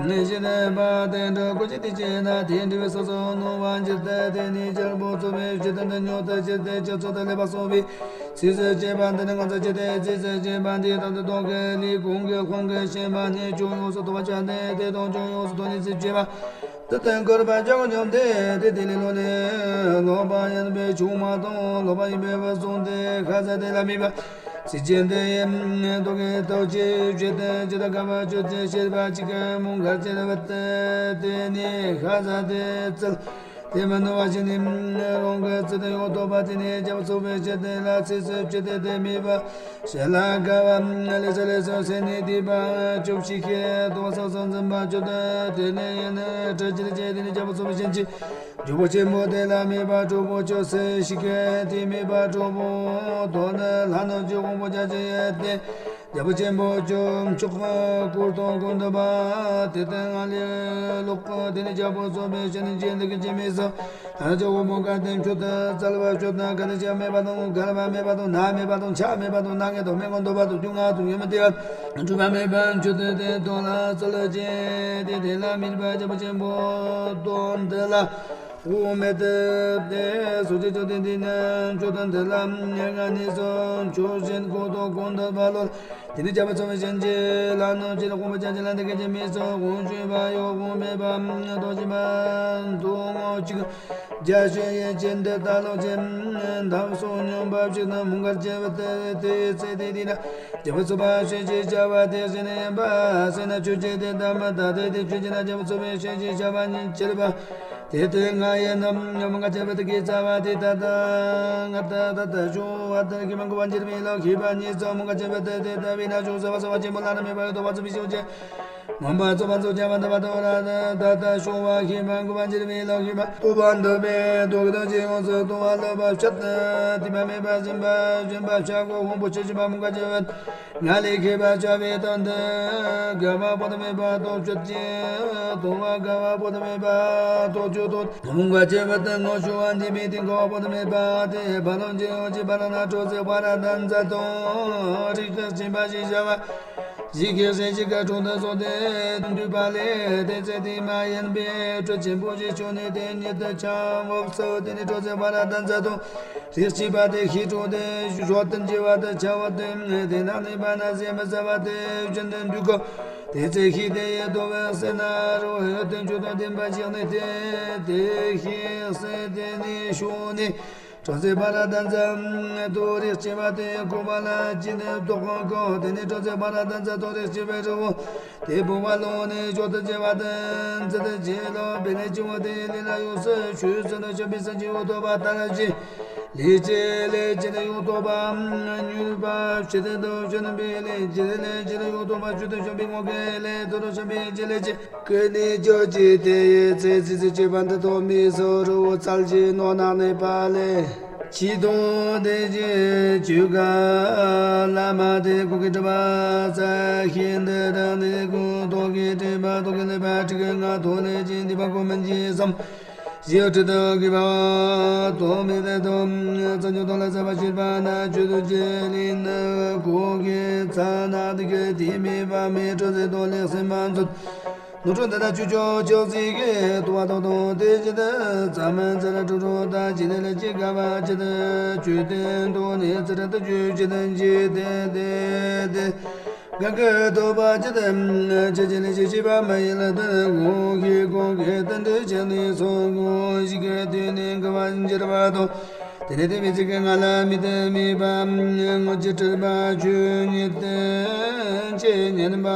ནི་ཞེ་ནི་པ་དེ་འདྲ་གོ་ཅི་དེ་ཅེ་ན་དེ་འདྲ་བའི་ས་སོ་ནོ་བ་འགྱུར་ཏེ་དེ་ནི་རྒྱལ་པོ་ཚོགས་པའི་ཕྱིར་དུ་འདི་ཉོ་སྟེ་ཅི་སྟེ་ཅི་ཚོགས་དེ་ལེགས་པར་གསུངས་པའི་ཚིགས་སུ་བཅད་པ་འདི་ནི་ངོ་མཚར་ཆེ་སྟེ། ཚིགས་སུ་བཅད་པ་འདི་དང་དེ་དང་གི་ལས་གང་གི་དབང་གིས་བྱས་པ་ནི་ཅུང་ཡོངས་སུ་རྟོགས་པར་བྱ་སྟེ་དེ་དང་ཅུང་ཡོངས་སུ་རྟོགས་ནས་ཚིགས་སུ་བཅད་པ། དེ་ལྟར་འཁོར་བ་བརྒྱ་སྒོ་སྙོམས་ཏེ། དེ་དེ་ལས་ལོག་ནས་ལོག་པ་ཡིན་པས་ཆུང་མ་དང་ལོག་པ་ཡིན་པས་བུད་སོང་སྟེ། ཁ་ཟས་དེ་ལ་དམིགས་པ་ཚིགས་བཅད་དེ་ཡིན། རྟོག་གེ་རྟོག་བཅས་བྱེད་དེ་ཇི་ལྟར་དགའ་བ་སྤྱོད་དེ་ཤེས་པ་གཅིག་གིས་མུ་ག་ཅན་བ་དེ་དེ་ནི་ཁ་ཟས་དེ་བཙལ་ཏེ་མི་ནུས་པ་ཞིག་ནི་རང་གི་ཚིག་དེ་ཡང་ཐོབ་པ་དེ་ནི་རྒྱལ་པོ་ཚོགས་པའི་ཕྱིར་དེ་ལ་ཚིགས་སུ་བཅད་དེ་དེ་དམིགས་པ། ཞེ་ལ་དགའ་བ་ལེ་ཤ་ལས་སུ་སེམས་ནི་དེ་པ་སྐྱོབ་ཤིག་ཁྱེད་དོ་སོ་སོ་འཛིན་པ་སྐྱོབ་དེ་དེ་ནས་ཡིན་ནི་ཁྲི་ཅིར་ཅེ་དེ་ནི་རྒྱལ་པོ་ཚོགས་པའི་ཕྱིན་ཅི་འཇུག་པ་ཆེན་པོ་དེ་ལ་དམིགས་པ་གྲོགས་པོ་ཁྱོད་སེ་ཤིག་ཁྱེད་དེ་དམིགས་པ་གྲོགས་པོ་དོ་ནི་ལྷ་ནོར་གྱི་དབང་པོ་བརྒྱ་ཅན་ཡོད་དེ། རྒྱལ་པོ་ཆེན་པོ་ཁྱོད་མཆོག་དཀོར་དང་ཀུན་འདུས་པ་དེ་ལྟར་ང་ལས་ལོག་དེ་ནི་རྒྱལ་པོ་ཚོགས་པའི་ཕྱིན་ཅི་འདི་སྐད་ཅེས་དམིགས་སོ། ཨ་ཅོ་བོ་མོ་ག་དེ་མཆོད་དེ་བཙལ་བ་སྤྱོད་དང་ག་ནི་ཅང་མེད་པ་དང་གར་བ་མེད་པ་དང་ན་མེད་པ་དང་ཆ་མེད་པ་དང་ན་ངེས་དང་མི་མངོན་འདོད་པ་དང་རྒྱུ་ང་དང་ཡོད་མི་དེ་ཡང་གྲུབ་པ་མེད་པར་མཆོད་དེ་དེ་དོན་ལ་བཙལ་ཅེས་དེ་དེ་ལ་དམིགས་པ་རྒྱལ་པོ་ཆེན་པོ་དོན་དེ་ལ་ དབུ་མེད་དེ་སོ་སྐྱེ་བཅོམ་ལྡན་འདས་ནི་མཆོག་ཏུ་འདི་ལ་ང་ནི་སོ་མཆོག་གཞན་ཀུན་ཏུ་གང་དུ་བ་ལོ། དེ་ནས་རྒྱལ་པོ་ཚངས་པས་བྱིན་གྱིས་བརླབས་ནོ། ཅི་ལ་དབང་པོ་ཅན་གྱི་ལྷ་འདི་སྐད་ཅེས་སྨྲས་སོ། དབང་ཕྱུག་པོ་ཡང་དབང་མེད་པ་རྡོ་རྗེ་མ་དུ་ངོ་གཅིག་རྒྱ་ཆེན་ཡེ་ཅན་དེ་ལྟ་ལོ་ཅན་དམ་སྲོག་སྙོམས་པ་ཞིག་ནི་མོའུ་འགལ་ཆེན་པོ་དེ་དེའི་ཚེ་དེ་དེ་ན་རྒྱལ་པོ་ཚངས་པ་ཞེས་བྱ་བ་དེ་བཞིན་ཡིན་པ་སེ་ན་ཆོས་ཅན་དེ་ལྟ་མ་ད་དེ་དེ་ཆོས་ཅན་ན་རྒྱལ་པོ་ཚངས་པས་ཞེས་བྱ་བ་ཉིད་ཁྱེར་པ། དེ་ལྟར་ང་ཡི་ནམ་མོའུ་འགལ་ཆེན་པོ་དེ་གི་རྩ་བ་དེ་ད་ལྟ་ང་ད་ད་ད་ཞུ་བ་ལྟར་གྱི་མང་གོ་བ་འགྱུར་བའི་ལོ་ཤེས་པ་ཉིད་ཙམ་མོའུ་འགལ་ཆེན་པོ་དེ་དེ་ལྟ་བས་ན་ཞུ་ཟ་བ་ཟ་བ་ཆེན་པོ་ལ་ན་མེད་པ་ཡོད་དོ་བ་ཚུ་བི་ཤོ་ཅེ། མངོན་པར་རྫོགས་པར་རྫོགས་བྱ་བ་འདི་བ་དོ་ར་ད་ད་ཞུ་བ་ཤེས་པ་མགོ་བ་འགྱུར་བའི་ལོ་ཤེས་པ་ལྟོ་བ་འདོད་པའི་དོགས་དང་ཅི་ཡོངས་སུ་ལྟུང་བ་ལོ་བ་བཤད་དེ་མ་མེད་པ་སེམས་པ་སེམས་པ་བྱ་གོ་དབང་པོ་ཆེ་ཞིག་པ་མོའུ་འགལ་ཆེན་པོ། ང་ལས་ཁེ་བ་བྱ་བའི་དོན་དུ་དགའ་བ་པོ་དམ་མེད་པ་ལྟོ་བཅོད་ཅིང་དོ་བ་དགའ་བ་པོ་དམ་མེད་པ་ལྟོ་བཅོད་དོ། མོའུ་འགལ་ཆེན་པོ་དེ་ངོ་ཤུ་བ་འདི་མི་དེ་འགོ་བ་པོ་དམ་མེད་པ་དེ་བ་ལོ་འཇི་འོ་ཅི་བ་ལ་ན་ཁྲོ་ཟེ་བ་ར་དན་ཛ་དོ་རིགས་ཀྱི་སྦྱིན་པ་ཞིག་བྱ་བ་ཞིག་གི་སེ་ཞིག་ག་ཁྲོ་དུ་སོ་དེ་འདུས་པ་ལས་དེ་ཚེ་དེ་མ་ཡིན་པའི་ཁྲོ་ཆེན་པོ་ཞིག་བྱུང་ནས་དེ་ཉིད་དུ་ཆང་བབས་སོ། དེ་ནི་ཁྲོ་ཟེ་བ་ར་དན་ཛ་དོ། རིགས་གཅིག་པ་དེ་ཤི་དྲུང་དེ་ཞོ་ཏན་བྱེ་བ་དེ་ཆ་བ་དེ་དེ་ན་ནི་པ་ན་ཟེ་མི་ཟ་བ་དེ་བཞིན་དུ་འདུག་གོ། དེ་ཚེ་ཤི་དེ་ཡི་དོ་བའི་སེ་ན་རོ་ཧེ་དེ་མཆོད་དོ་དེ་འབའ་ཞིག་ནི་དེ་དེ་ཤི་སེ་དེ་ནི་ཤོ་ནི། ཁྲོ་ཟེ་བ་ར་དན་ཛ་དོ་རིགས་གཅིག་པ་དེ་ཀོ་བ་ལ་ཅི་ནི་བདོག་གོ་དེ་ནི་ཁྲོ་ཟེ་བ་ར་དན་ཛ་དོ་རིགས་གཅིག་པའི་རི་བོ། དེ་བུ་བ་ལོ་ནི་ཞོ་དུ་བྱེ་བ་དང་ཛི་དུ་བྱེ་ལོ་བེ་ནི་ཅི་བ་དེ་ལི་ལ་ཡོ་སུ་ཆུ་སུ་ནི་ཆོ་བི་སན་ཅི་ཡོ་ཏོ་བ་ཏ་ར་ཅི་ལི་ཅི་ལི་ཅི་ནི་ཡོ་ཏོ་བ་ཉུལ་བ་ཕྱི་དུ་དུ་ཕྱི་ནི་བི་ལི་ཅི་ལི་ཅི་ནི་ཡོ་ཏོ་བ་ཆུ་དུ་ཆོ་བི་ངོ་གེ་ལི་དུ་རུ་ཆོ་བི་ཅི་ལི་ཅི་ཀི་ནི་ཅོ་ཅི་དེ་ཡི་ཚེ་ཚི་ཚི་ཅི་བ་འདི་ཐོ་མི་སོ་རུ་ཚལ་ཅི་ནོ་ན་ནི་པ་ལི། ཅི་དང་དེ་ཅི་ཅུ་ག་བླ་མ་དེ་ཀུན་གྱི་གྲུབ་པ་ས་ཤིན་ཏུ་དང་དེ་ཀུན་རྟོག་གེ་དྲན་པ་རྟོག་གེ་ལས་པ་ཁྲི་ཀའི་ང་ཐོག་ལས་ཅི་འདི་པ་ཀུན་མིན་ཅི་བསམ། ཞི་ཁྲི་དང་གི་བ་ཐོག་མེད་དེ་དང་བཙན་སྐྱོང་ཐོག་ལ་ས་པ་ཤེས་པ་ན་ཆོས་དུ་ཅི་ལིན་ན་ཀུན་གྱི་ཚ་ན་དེ་གི་དེ་མེད་པ་མེད་ཁྲོ་ཟེ་དོ་ལེགས་སེམས་མ་མཛོད། ནོར་འཁྲུལ་འདི་དག་ཆོས་ཕྱོགས་ཕྱོགས་རྩིས་ཀྱི་ལྟུང་བ་དང་དང་དེ་བཞིན་དུ་ཙམ་ཙར་དྲུག་དྲུག་དང་ཇི་ལས་ལས་ཅི་དགའ་བ་ཇི་ལྟར་ཆོས་སྟོན་དུ་ནི་ཙར་དུ་ཆོས་ཇི་ལྟར་འཇིག་རྟེན་དེ་དེ་གང་གི་ཐོབ་པ་ཇི་ལྟར་ཇི་ཇི་ལས་ཇི་ཤེས་པ་མ་ཡིན་ལ་དོན་གོང་གི་གོང་གི་རྟེན་འབྲེལ་ཆེན་ནི་སོ་གོང་ཞིག་གི་དུས་ནི་དགའ་བ་འགྱུར་བ་དང་དེ་ནས་དེ་མི་ཚིག་གི་ང་ལ་མི་དེ་མི་པ་སྔོན་གྱི་སྤྲུལ་པ་ཆོས་ཉིད་དེ་ཆེས་ཉན་པ་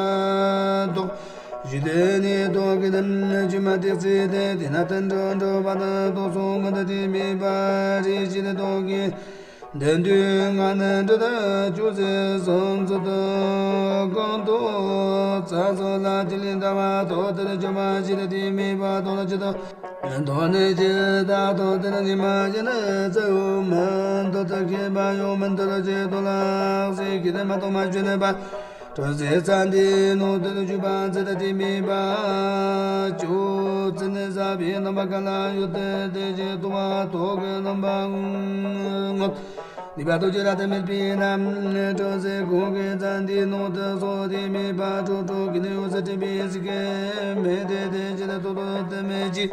དོགས། ཞུ་དེ་ནི་རྟོག་གེ་དམ་ཆུ་མ་ཏིག་ཚེ་དེ་དེ་ན་ཏན་འགྲོ་འགྲོ་བ་དང་རྟོག་སོང་མ་ད་དེ་མེད་པ་རེ་ཞིག་ཏུ་རྟོག་གེ་དེ་དུས་ང་ནི་འདྲི་ད་ཆུ་ཚེ་སོང་ཚུལ་དུ་གང་དུ་ཚ་སོ་ལ་དེ་ལས་འདའ་བ་དོ་དེར་འཇོམས་པ་ཞིག་ཏུ་དེ་མེད་པ་དོ་ལ་ཅི་དོ་དོ་ནི་ཅི་ད་དོ་དེར་ཉི་མ་ཞིག་ནི་ཚེ་འུ་མི་འདོད་དུ་ཁེ་བ་ཡོང་མི་འདོད་ཅི་དོ་ལ་སྲིད་ཀྱི་དེ་མ་གཏོགས་མ་བྱོན་པ། དྲོ་ཟེར་ཚ་འདི་ནོ་དེ་ལ་བཞུགས་པ་ཚེ་ད་དེ་མེད་པ། ཅོ་ཙི་ནི་ཟ་བའི་རྣམ་པ་ག་ལ་ཡོད་དེ་དེ་ཅི་ཏུ་བ་ཐོག་གི་རྣམ་པ་ངོ་། ནི་པ་ཏོ་ཅི་ར་དེ་མེད་པའི་ནམ་དྲོ་ཟེར་གོང་གི་ཚ་འདི་ནོ་དེ་སོ་དེ་མེད་པ་དྲོ་དྲོ་གི་ནི་ཡོད་ཟེར་དྲན་པའི་ཟིག་གི་མེད་དེ་དེ་ཅི་ད་ཏོ་ཏོ་དེ་མེད་ཅི།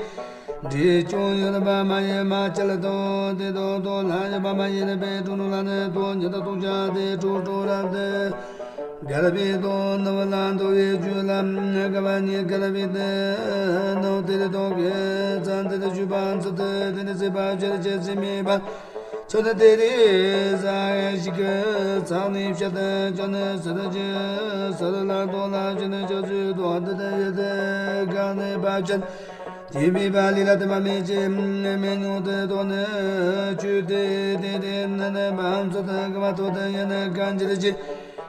འདྲེ་ཅུང་ཡོད་པ་མ་ཡིན་མ་ཅལ་དོ་དེ་དོ་དོ་ལ་ཡོད་པ་མ་ཡིན་པའི་དྲུང་དྲུང་ལ་ནི་དོ་ཉི་ད་དོ་ཅ་དེ་དྲུང་དྲུང་རབ་དེ། གལ་པའི་དོན་ནམ་ལ་འདུ་བའི་རྒྱུད་ལ་དགའ་བ་ཉིད་གལ་པའི་དེ་ནོ་དེ་རེ་དོ་གེ་ཚ་འདི་དེ་ཞུ་བ་ཚུལ་དེ་དེ་ནི་སྲིད་པ་ཕྱིར་བཅད་ཚིག་མེད་པ། ཚུལ་དེ་དེ་རེ་ཟ་ཞིག་གི་ཚང་ནི་བཤད་དེ་ཅོ་ནི་ཟེར་ཅི་ཟེར་ལ་དོ་ལ་ཅི་ནི་ཅོ་ཚུལ་དོ་འདི་དེ་ཡོད་དེ་གང་ནི་པ་ཅན། དེ་མེད་པ་ལས་ལ་དེ་མ་མེད་ཅེས་མེད་མྱོང་དེ་དོ་ནི་ཆོས་དེ་དེ་དེ་ནི་ནི་མ་འཚོ་དང་གི་མ་ཐོ་དང་ཡང་ན་གང་ཅི་རེ་ཅི།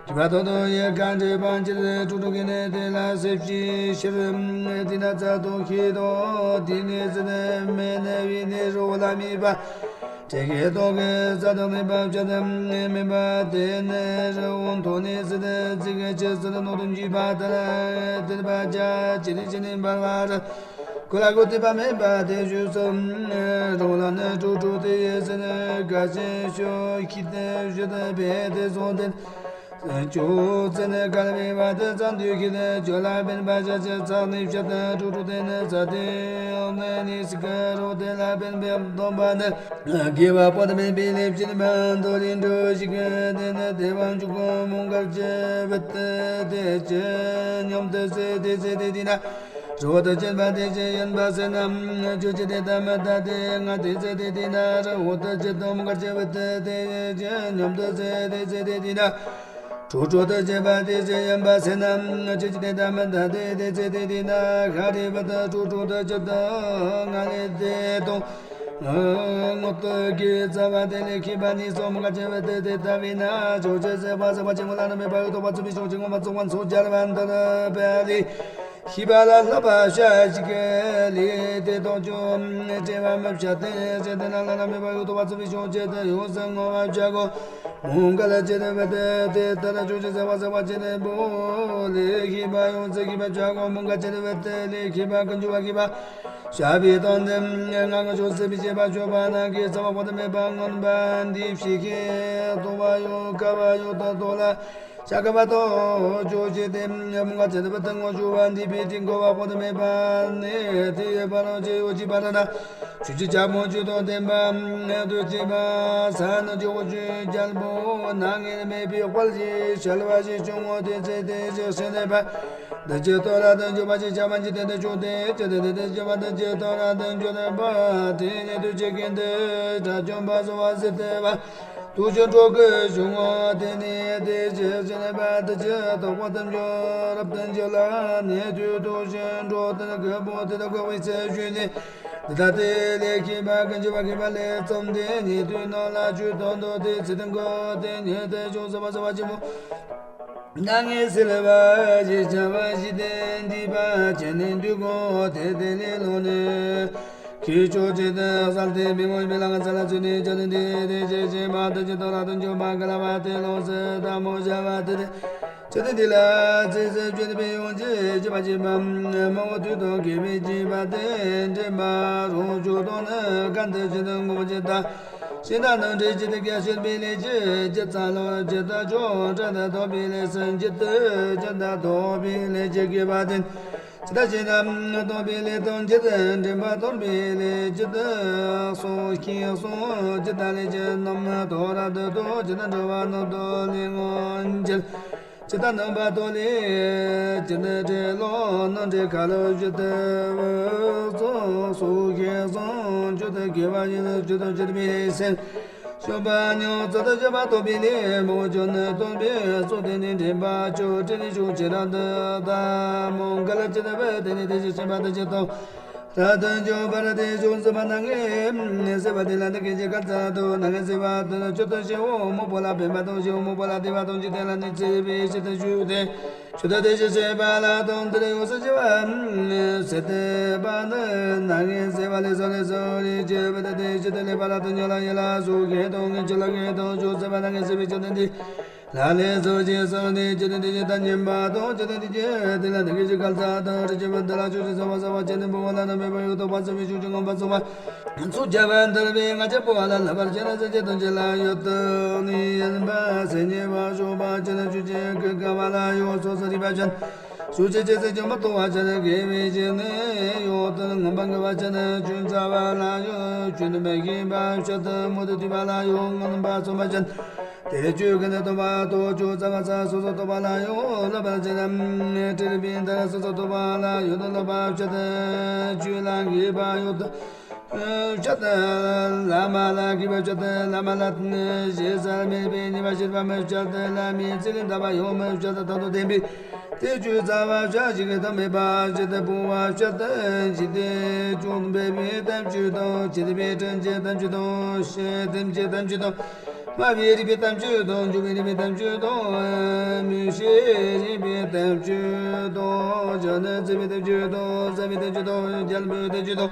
གི་མ་ཐོ་དང་ཡང་གང་ཅི་པང་ཅི་རེ་དྲུག་དྲུག་གི་ནི་དེ་ལ་སེབ་ཅི་ཤེར་དེ་ན་ཚ་དོ་ཤེས་དོ་དེ་ནི་ཟི་ནི་མེ་ནི་བི་ནི་རོ་ལ་མེད་པ། དེ་གི་དོ་གི་ས་དང་ནི་པ་བཅད་དམ་མེད་པ་དེ་ནི་རི་འོང་ཐོ་ནི་ཟི་ནི་ཚི་གི་ཆེ་ཟི་ནི་ནོ་དུ་འཇུས་པ་ད་ལ་དེ་པ་ཅ་ཅི་ནི་ཅི་ནི་འབར་བ་ར། ཀུ་ལ་ཀུ་ཏི་པ་མེད་པ་དེ་ཞུ་སོ། རོང་ལ་ནི་དྲུག་དྲུག་དེ་ཡེ་སི་ནི་ག་ཅན་ཤོ་ཁྱི་དེ་ཞུ་དེ་བེ་དེ་སོང་དེ། ཅོག་ཙེ་ནི་དཀར་བའི་བ་དེ་ཙམ་དུ་ཁྱེར་ཏེ། ཅོག་ལ་སྤེན་པ་ཞལ་ཕྱེ་ཚར་ནས་བཤད་དུ། དྲུག་དྲུག་དེ་ནི་ས་སྟེང་ནས་ནི་སི་ཀ་རོ་དེ་ལ་སྤེན་པའི་སྡོམ་པ་ནི། དགེ་བ་པོ་དམ་པའི་ལས་བྱེད་པ་མདོ་ལས་འགྲོ་ཞིག་གི་དེ་ནི་དེ་བ་འཇུག་གོ་མོའུ་འགལ་གྱི་བུ་དེ་དེ་ཅི་སྙམ་དུ་སེ་དེ་སེ་དེ་དེ་ན། རི་བོ་དང་བཅས་པ་དེ་ཅི་ཡིན་པ་སེ་ན། ཁྱོད་ཀྱི་དེ་ལྟ་མི་ལྟ་དེ་ང་དེ་སེ་དེ་དེ་ན། རི་བོ་དང་བཅས་པ་མོའུ་འགལ་གྱི་བུ་དེ་དེ་ཅི་སྙམ་དུ་སེ་དེ་སེ་དེ་དེ་ན། ཁྲོ་ཁྲོ་དང་བཅས་པ་དེ་ཅི་ཡིན་པ་སེ་ན། ཁྱོད་ཀྱི་དེ་ལྟ་མི་ལྟ་དེ་དེ་སེ་དེ་དེ་ན། ཤཱ་རིའི་བུ་དང་ཁྲོ་ཁྲོ་དང་བཅས་པ་ང་ལས་དེ་དང་། ངོ་ཏི་གི་རྩ་བ་དེ་ལས་ཁྱད་པར་ནི་སོ་མོའུ་འགལ་གྱི་བུ་དེ་དེ་ལྟ་བས་ན། ཕྱོགས་བཅུའི་སྲིད་པ་ཟད་པ་ཆེན་པོ་བླ་ན་མེད་པ་འོད་དང་དཔག་ཚད་མེད་ཤོག་ཅིག་ངོ་མ་ཚོགས་པ་ཚོགས་བརྒྱ་ར་བ་འདི་ར་བ་ལས། ཤེས་པ་ལ་བསླབ་པ་བྱ་ཞིང་ལས་དེ་དང་ཅུང་བྲལ་བ་མི་བྱ་སྟེ། ཞེས་དེ་ན་བླ་ན་མེད་པ་འོད་དང་དཔག་ཚད་མེད་ཤོག་ཅེས་དེ་ཡོངས་སུ་བསྔོ་བ་བྱ་དགོ། མོའུ་འགལ་གྱི་བུ་དེ་དེ་ལྟར་ཕྱོགས་བཅུའི་སྲིད་པ་ཟད་པ་ཆེན་པོ་ལས་ཤེས་པ་ཡོངས་སུ་ཤེས་པར་བྱ་དགོ། མོའུ་འགལ་གྱི་བུ་དེ་ལས་ཤེས་པ་ཀུན་འབྱུང་བ་ཤེས་པ་བྱ་བའི་དོན་དེ་ང་གི་ཕྱོགས་སྲིད་པའི་བྱེད་པ་སྤྱོད་པ་རྣམས་ཀྱི་རྩ་བ་པོ་དམ་པ་མངོན་པ་འདི་ཕྱི་ཁའི་སྟོང་པ་ཡང་ཀ་བ་ཡོད་དོ་ལ། ཤ་ཀ་བ་དང་ཕྱོགས་བཅུ་དེ་མངོན་པ་ཅན་བུ་དང་ངོ་སྤྲོད་པ་འདི་པའི་དྲིན་གོ་བ་པོ་དམ་པ་ནི་དེ་ཡི་བར་ལ་ཅི་ཡོད་ཅི་བར་ན་ཆོས་ཀྱི་ཕྱག་མོ་ཆོས་དང་ལྡན་པ་དུ་བྱེད་པ་ས་ནི་ཇོ་བོ་ཆོས་རྒྱལ་པོ་ན་ངེས་མེད་པའི་དཔལ་གྱི་བྱ་བ་ཞིག་བྱུང་ངོ་། དེ་ཚེ་དེ་ཞིག་སེམས་ནས་པ་དུ་ཅི་ཐོ་ར་དུ་འཇོག་པ་ཅི་བྱ་བ་ཅི་དེ་དུ་ཆོག་དེ་ཅི་དེ་དེ་དེ་ཅི་བ་དུ་ཅི་ཐོ་ར་དུ་འཇོག་དེ་པ་དེ་ནི་དུ་ཅི་གིན་དེ་དགྲ་བཅོམ་པ་སོ་བ་ཟེར་དེ་བ། དུ་ཅི་འགྲོ་གི་བྱུང་ངོ་། དེ་ནི་དེ་ཅི་ཟེར་ནས་པ་དུ་ཅི་དོག་པ་དུ་འཇོག་རབ་ཏུ་འཇོག་ལ་ནི་དུ་དུ་ཅི་འགྲོ་དུ་གི་པོ་དེ་དུ་གི་བའི་ཚེ་ཞུས་ནས། དེ་ལྟ་དེ་ལས་ཤེས་པ་ཀུན་འབྱུང་བ་ཤེས་པ་ལས་བརྩམས་ཏེ་ཉན་ཐོས་རྣམས་ལ་ཆོས་སྟོན་ཏོ། དེ་ཚེ་དང་གོ་དེ་ཉན་ཐོས་བྱུང་ཟེར་བ་ཟེར་བ་ཆེན་པོ། ན་ངེས་སེལ་བ་ཞེས་བྱ་བ་ཞིག་སྟེ་འདུས་པ་ཅན་ནི་འདུས་གོ། དེ་དེ་ལས་ལོག་ནས་ཁྱེད་ཕྱོགས་གཅིག་ཏུ་གསལ་ཏེ་མི་མོ་མི་ལ་ང་ཚ་ལ་ཚུད་ནས་བྱ་དེ་འདི་དེ་ཞེས་བྱས་པ་དུ་ཅི་ཐོ་ར་དུ་འཇོག་པ་ག་ལ་བ་དེ་ལོག་སེ་ད་མོ་བྱ་བ་དེ་དེ། ཅི་སྟེ་འདི་ལ་ཚེ་ཟད་བཅོས་ཏེ་ཡོང་ཅི་ཅི་བ་ཅི་བ་མ་འོ་དུས་དང་དགེ་བའི་བྱེད་པ་དེ་འདྲེན་པ་རང་ཆོས་དང་ནི་གན་དུ་ཅི་དང་ངོ་བོ་ཅི་ལྟ། ཤིང་རྟ་ནང་འདྲེན་ཅི་སྟེ་རྒྱ་ཤེས་པའི་ལས་ཅི་ཅི་ཙམ་ལོ་ཅི་ལྟ་ཆོག་འཕྲལ་དུ་ཐོབ་པའི་ལས་སུ་འཇིག་ཏུ་ཅི་ལྟ་ཐོབ་པའི་ལས་ཅི་དགེ་བ་དེ་ཅི་ལྟ་ཅི་ལྟ་ཐོབ་པའི་ལས་དང་འཇིག་ཏུ་འདྲེན་པ་ཐོབ་པའི་ལས་ཅི་ལྟ་སོ་ཤེས་སོ་ཅི་ལྟ་ལས་ཅི་རྣམས་ཐོ་ར་དུ་ཐོ་ཅི་ལྟ་འགྲོ་བ་རྣམས་ཐོ་ལས་ངོ་འཇལ། ཅི་ལྟར་ནང་པ་ཐོག་ལས་ཅི་ནི་འདྲེ་ལོ་ནང་འདྲེ་ཁ་ལོ་ཞུ་ཏི་བུ་ཚོ་སུ་ཁེ་སོང་ཅུ་ཏི་དགེ་བ་ཡིན་ཅུ་ཏི་ཅི་ཏི་མི་སེམས་ཤོ་པ་ཉོ་ཙི་ཏི་ཅི་པ་ཐོབ་པའི་ལས་མོ་ཅོ་ནི་སྟོན་པའི་སོ་དེ་ནི་འདྲེན་པ་ཅོ་ཏི་ནི་ཅུ་ཅི་ར་ཏི་ད་མོ་ག་ལ་ཅི་ཏི་བུ་དེ་ནི་དེ་ཅི་ཤི་པ་ཏི་ཅི་ཏོ། ར་དང་འཇོག་པ་ར་དེ་བྱུང་ཟིན་པ་ན་ངེས་སེ་བ་དེ་ལ་འདི་སྐད་ཅེས་བཀའ་སྩལ་ཏོ། ན་ངེས་སེ་བ་དེ་ལ་ཆུ་དང་ཞེ་བོ་མོ་པོ་ལ་ཕན་པ་དང་ཞེ་བོ་མོ་པོ་ལ་བདེ་བ་དང་འཇིག་རྟེན་ལ་ནི་ཚེ་བའི་ཕྱིར་དུ་ཞུས་ཏེ། ཆུ་དང་དེ་བཞིན་གཤེགས་པ་ལ་དང་དེ་ལ་ཡོངས་སུ་ཞི་བ་ཟེར་ཏེ་པ་ནི་ན་ངེས་སེ་བ་ལས་སོ་ལས་སོ་རི་ཅེས་པ་དེ་དེ་ཕྱིར་དུ་ལེགས་པ་ལ་དང་ཉོ་ལ་ཡེ་ལ་སུ་ཁེ་དང་ངེས་ཆུ་ལ་ཁེ་དང་ཞུ་ཟེར་བ་ན་ངེས་སེ་བའི་ཆུ་དང་འདི། ལ་ལས་སོ་ཅི་སོ་ནི་ཅི་ནི་དེ་ཅི་ད་ཉན་པ་དང་ཅི་ནི་དེ་ཅི་དེ་ལ་དེ་གི་ཅི་གལ་ཚ་དང་རི་ཅི་བ་འདི་ལ་ཆུ་ཅི་སོ་བ་སོ་བ་ཅི་ནི་བུ་བ་ལ་ན་མེད་པ་ཡོད་དོ་བ་སོ་བའི་ཆུ་ཅི་ངོ་བ་སོ་བ་ཚུ་བྱ་བ་འདིར་བའི་ང་ཅག་པོ་བ་ལ་ལ་བར་ཅི་ན་ས་ཅི་དང་ཅི་ལ་ཡོད་དོ་ནི་ཡིན་པ་སེ་ཉེ་བ་ཤོ་བ་ཅི་ན་ཆུ་ཅི་ཀི་ཀ་བ་ལ་ཡོད་སོ་སོ་རི་བ་ཅན། སུ་ཅི་ཅི་སེ་ཅི་མ་ཏོ་བ་ཅན་དགེ་བའི་ཅི་ནི་ཡོད་དོ་ངོ་བ་ངེ་བ་ཅན་ཆུན་ཚ་བ་ལ་ཡོད་ཆུན་མ་ཤེས་པ་ཤ་ཏི་མོ་ཏི་ཏི་བ་ལ་ཡོད་ངོ་བ་སོ་བ་ཅན། དེ་ཆོས་ཀུན་ནི་སྟོང་པ་རྟོགས་ཆོས་ཙམ་པ་ས་སོ་སོ་རྟོགས་པ་ལ་ཡོད་ལ་པ་ཅི་ན་སྤྲུལ་པའི་མཐར་སོ་སོ་རྟོགས་པ་ལ་ཡོད་ལ་པ་ཕྱི་དུ་ཆོས་ལ་འགེབས་པ་ཡོད་དོ། ཕྱི་དུ་བླ་མ་ལ་འགེབས་པ་ཕྱི་དུ་བླ་མ་ལ་ཞེ་ས་མེད་པའི་ཉེས་པ་ཞི་བ་མི་ཕྱི་དུ་བླ་མའི་ཚེ་ལས་འདའ་བ་ཡོད་མི་ཕྱི་དུ་ཐོག་ཏུ་བསྟན་པའི་དེ་ཆོས་རྩ་བ་ཕྱི་ཞིག་གི་དམ་མེད་པ་ཕྱི་དུ་བུང་བ་ཕྱི་དུ་འཇིག་རྟེན་ཅུང་འབད་པའི་དམ་ཆོས་དང་འཇིག་རྟེན་པའི་དྲིན་ཅན་དམ་ཆོས་དང་ཤེས་ལྡན་གྱི་དམ་ཆོས་དང་། སྨྲ་བའི་རིག་པའི་དམ་ཆོས་དང་། འཇུག་པའི་རིག་པའི་དམ་ཆོས་དང་། མུན་ཤེས་རིག་པའི་དམ་ཆོས་དང་། བྱང་ནས་འཛིན་པའི་དམ་ཆོས་དང་། བཟང་པོའི་དམ་ཆོས་དང་། རྒྱལ་པོའི་དམ་ཆོས་དང་།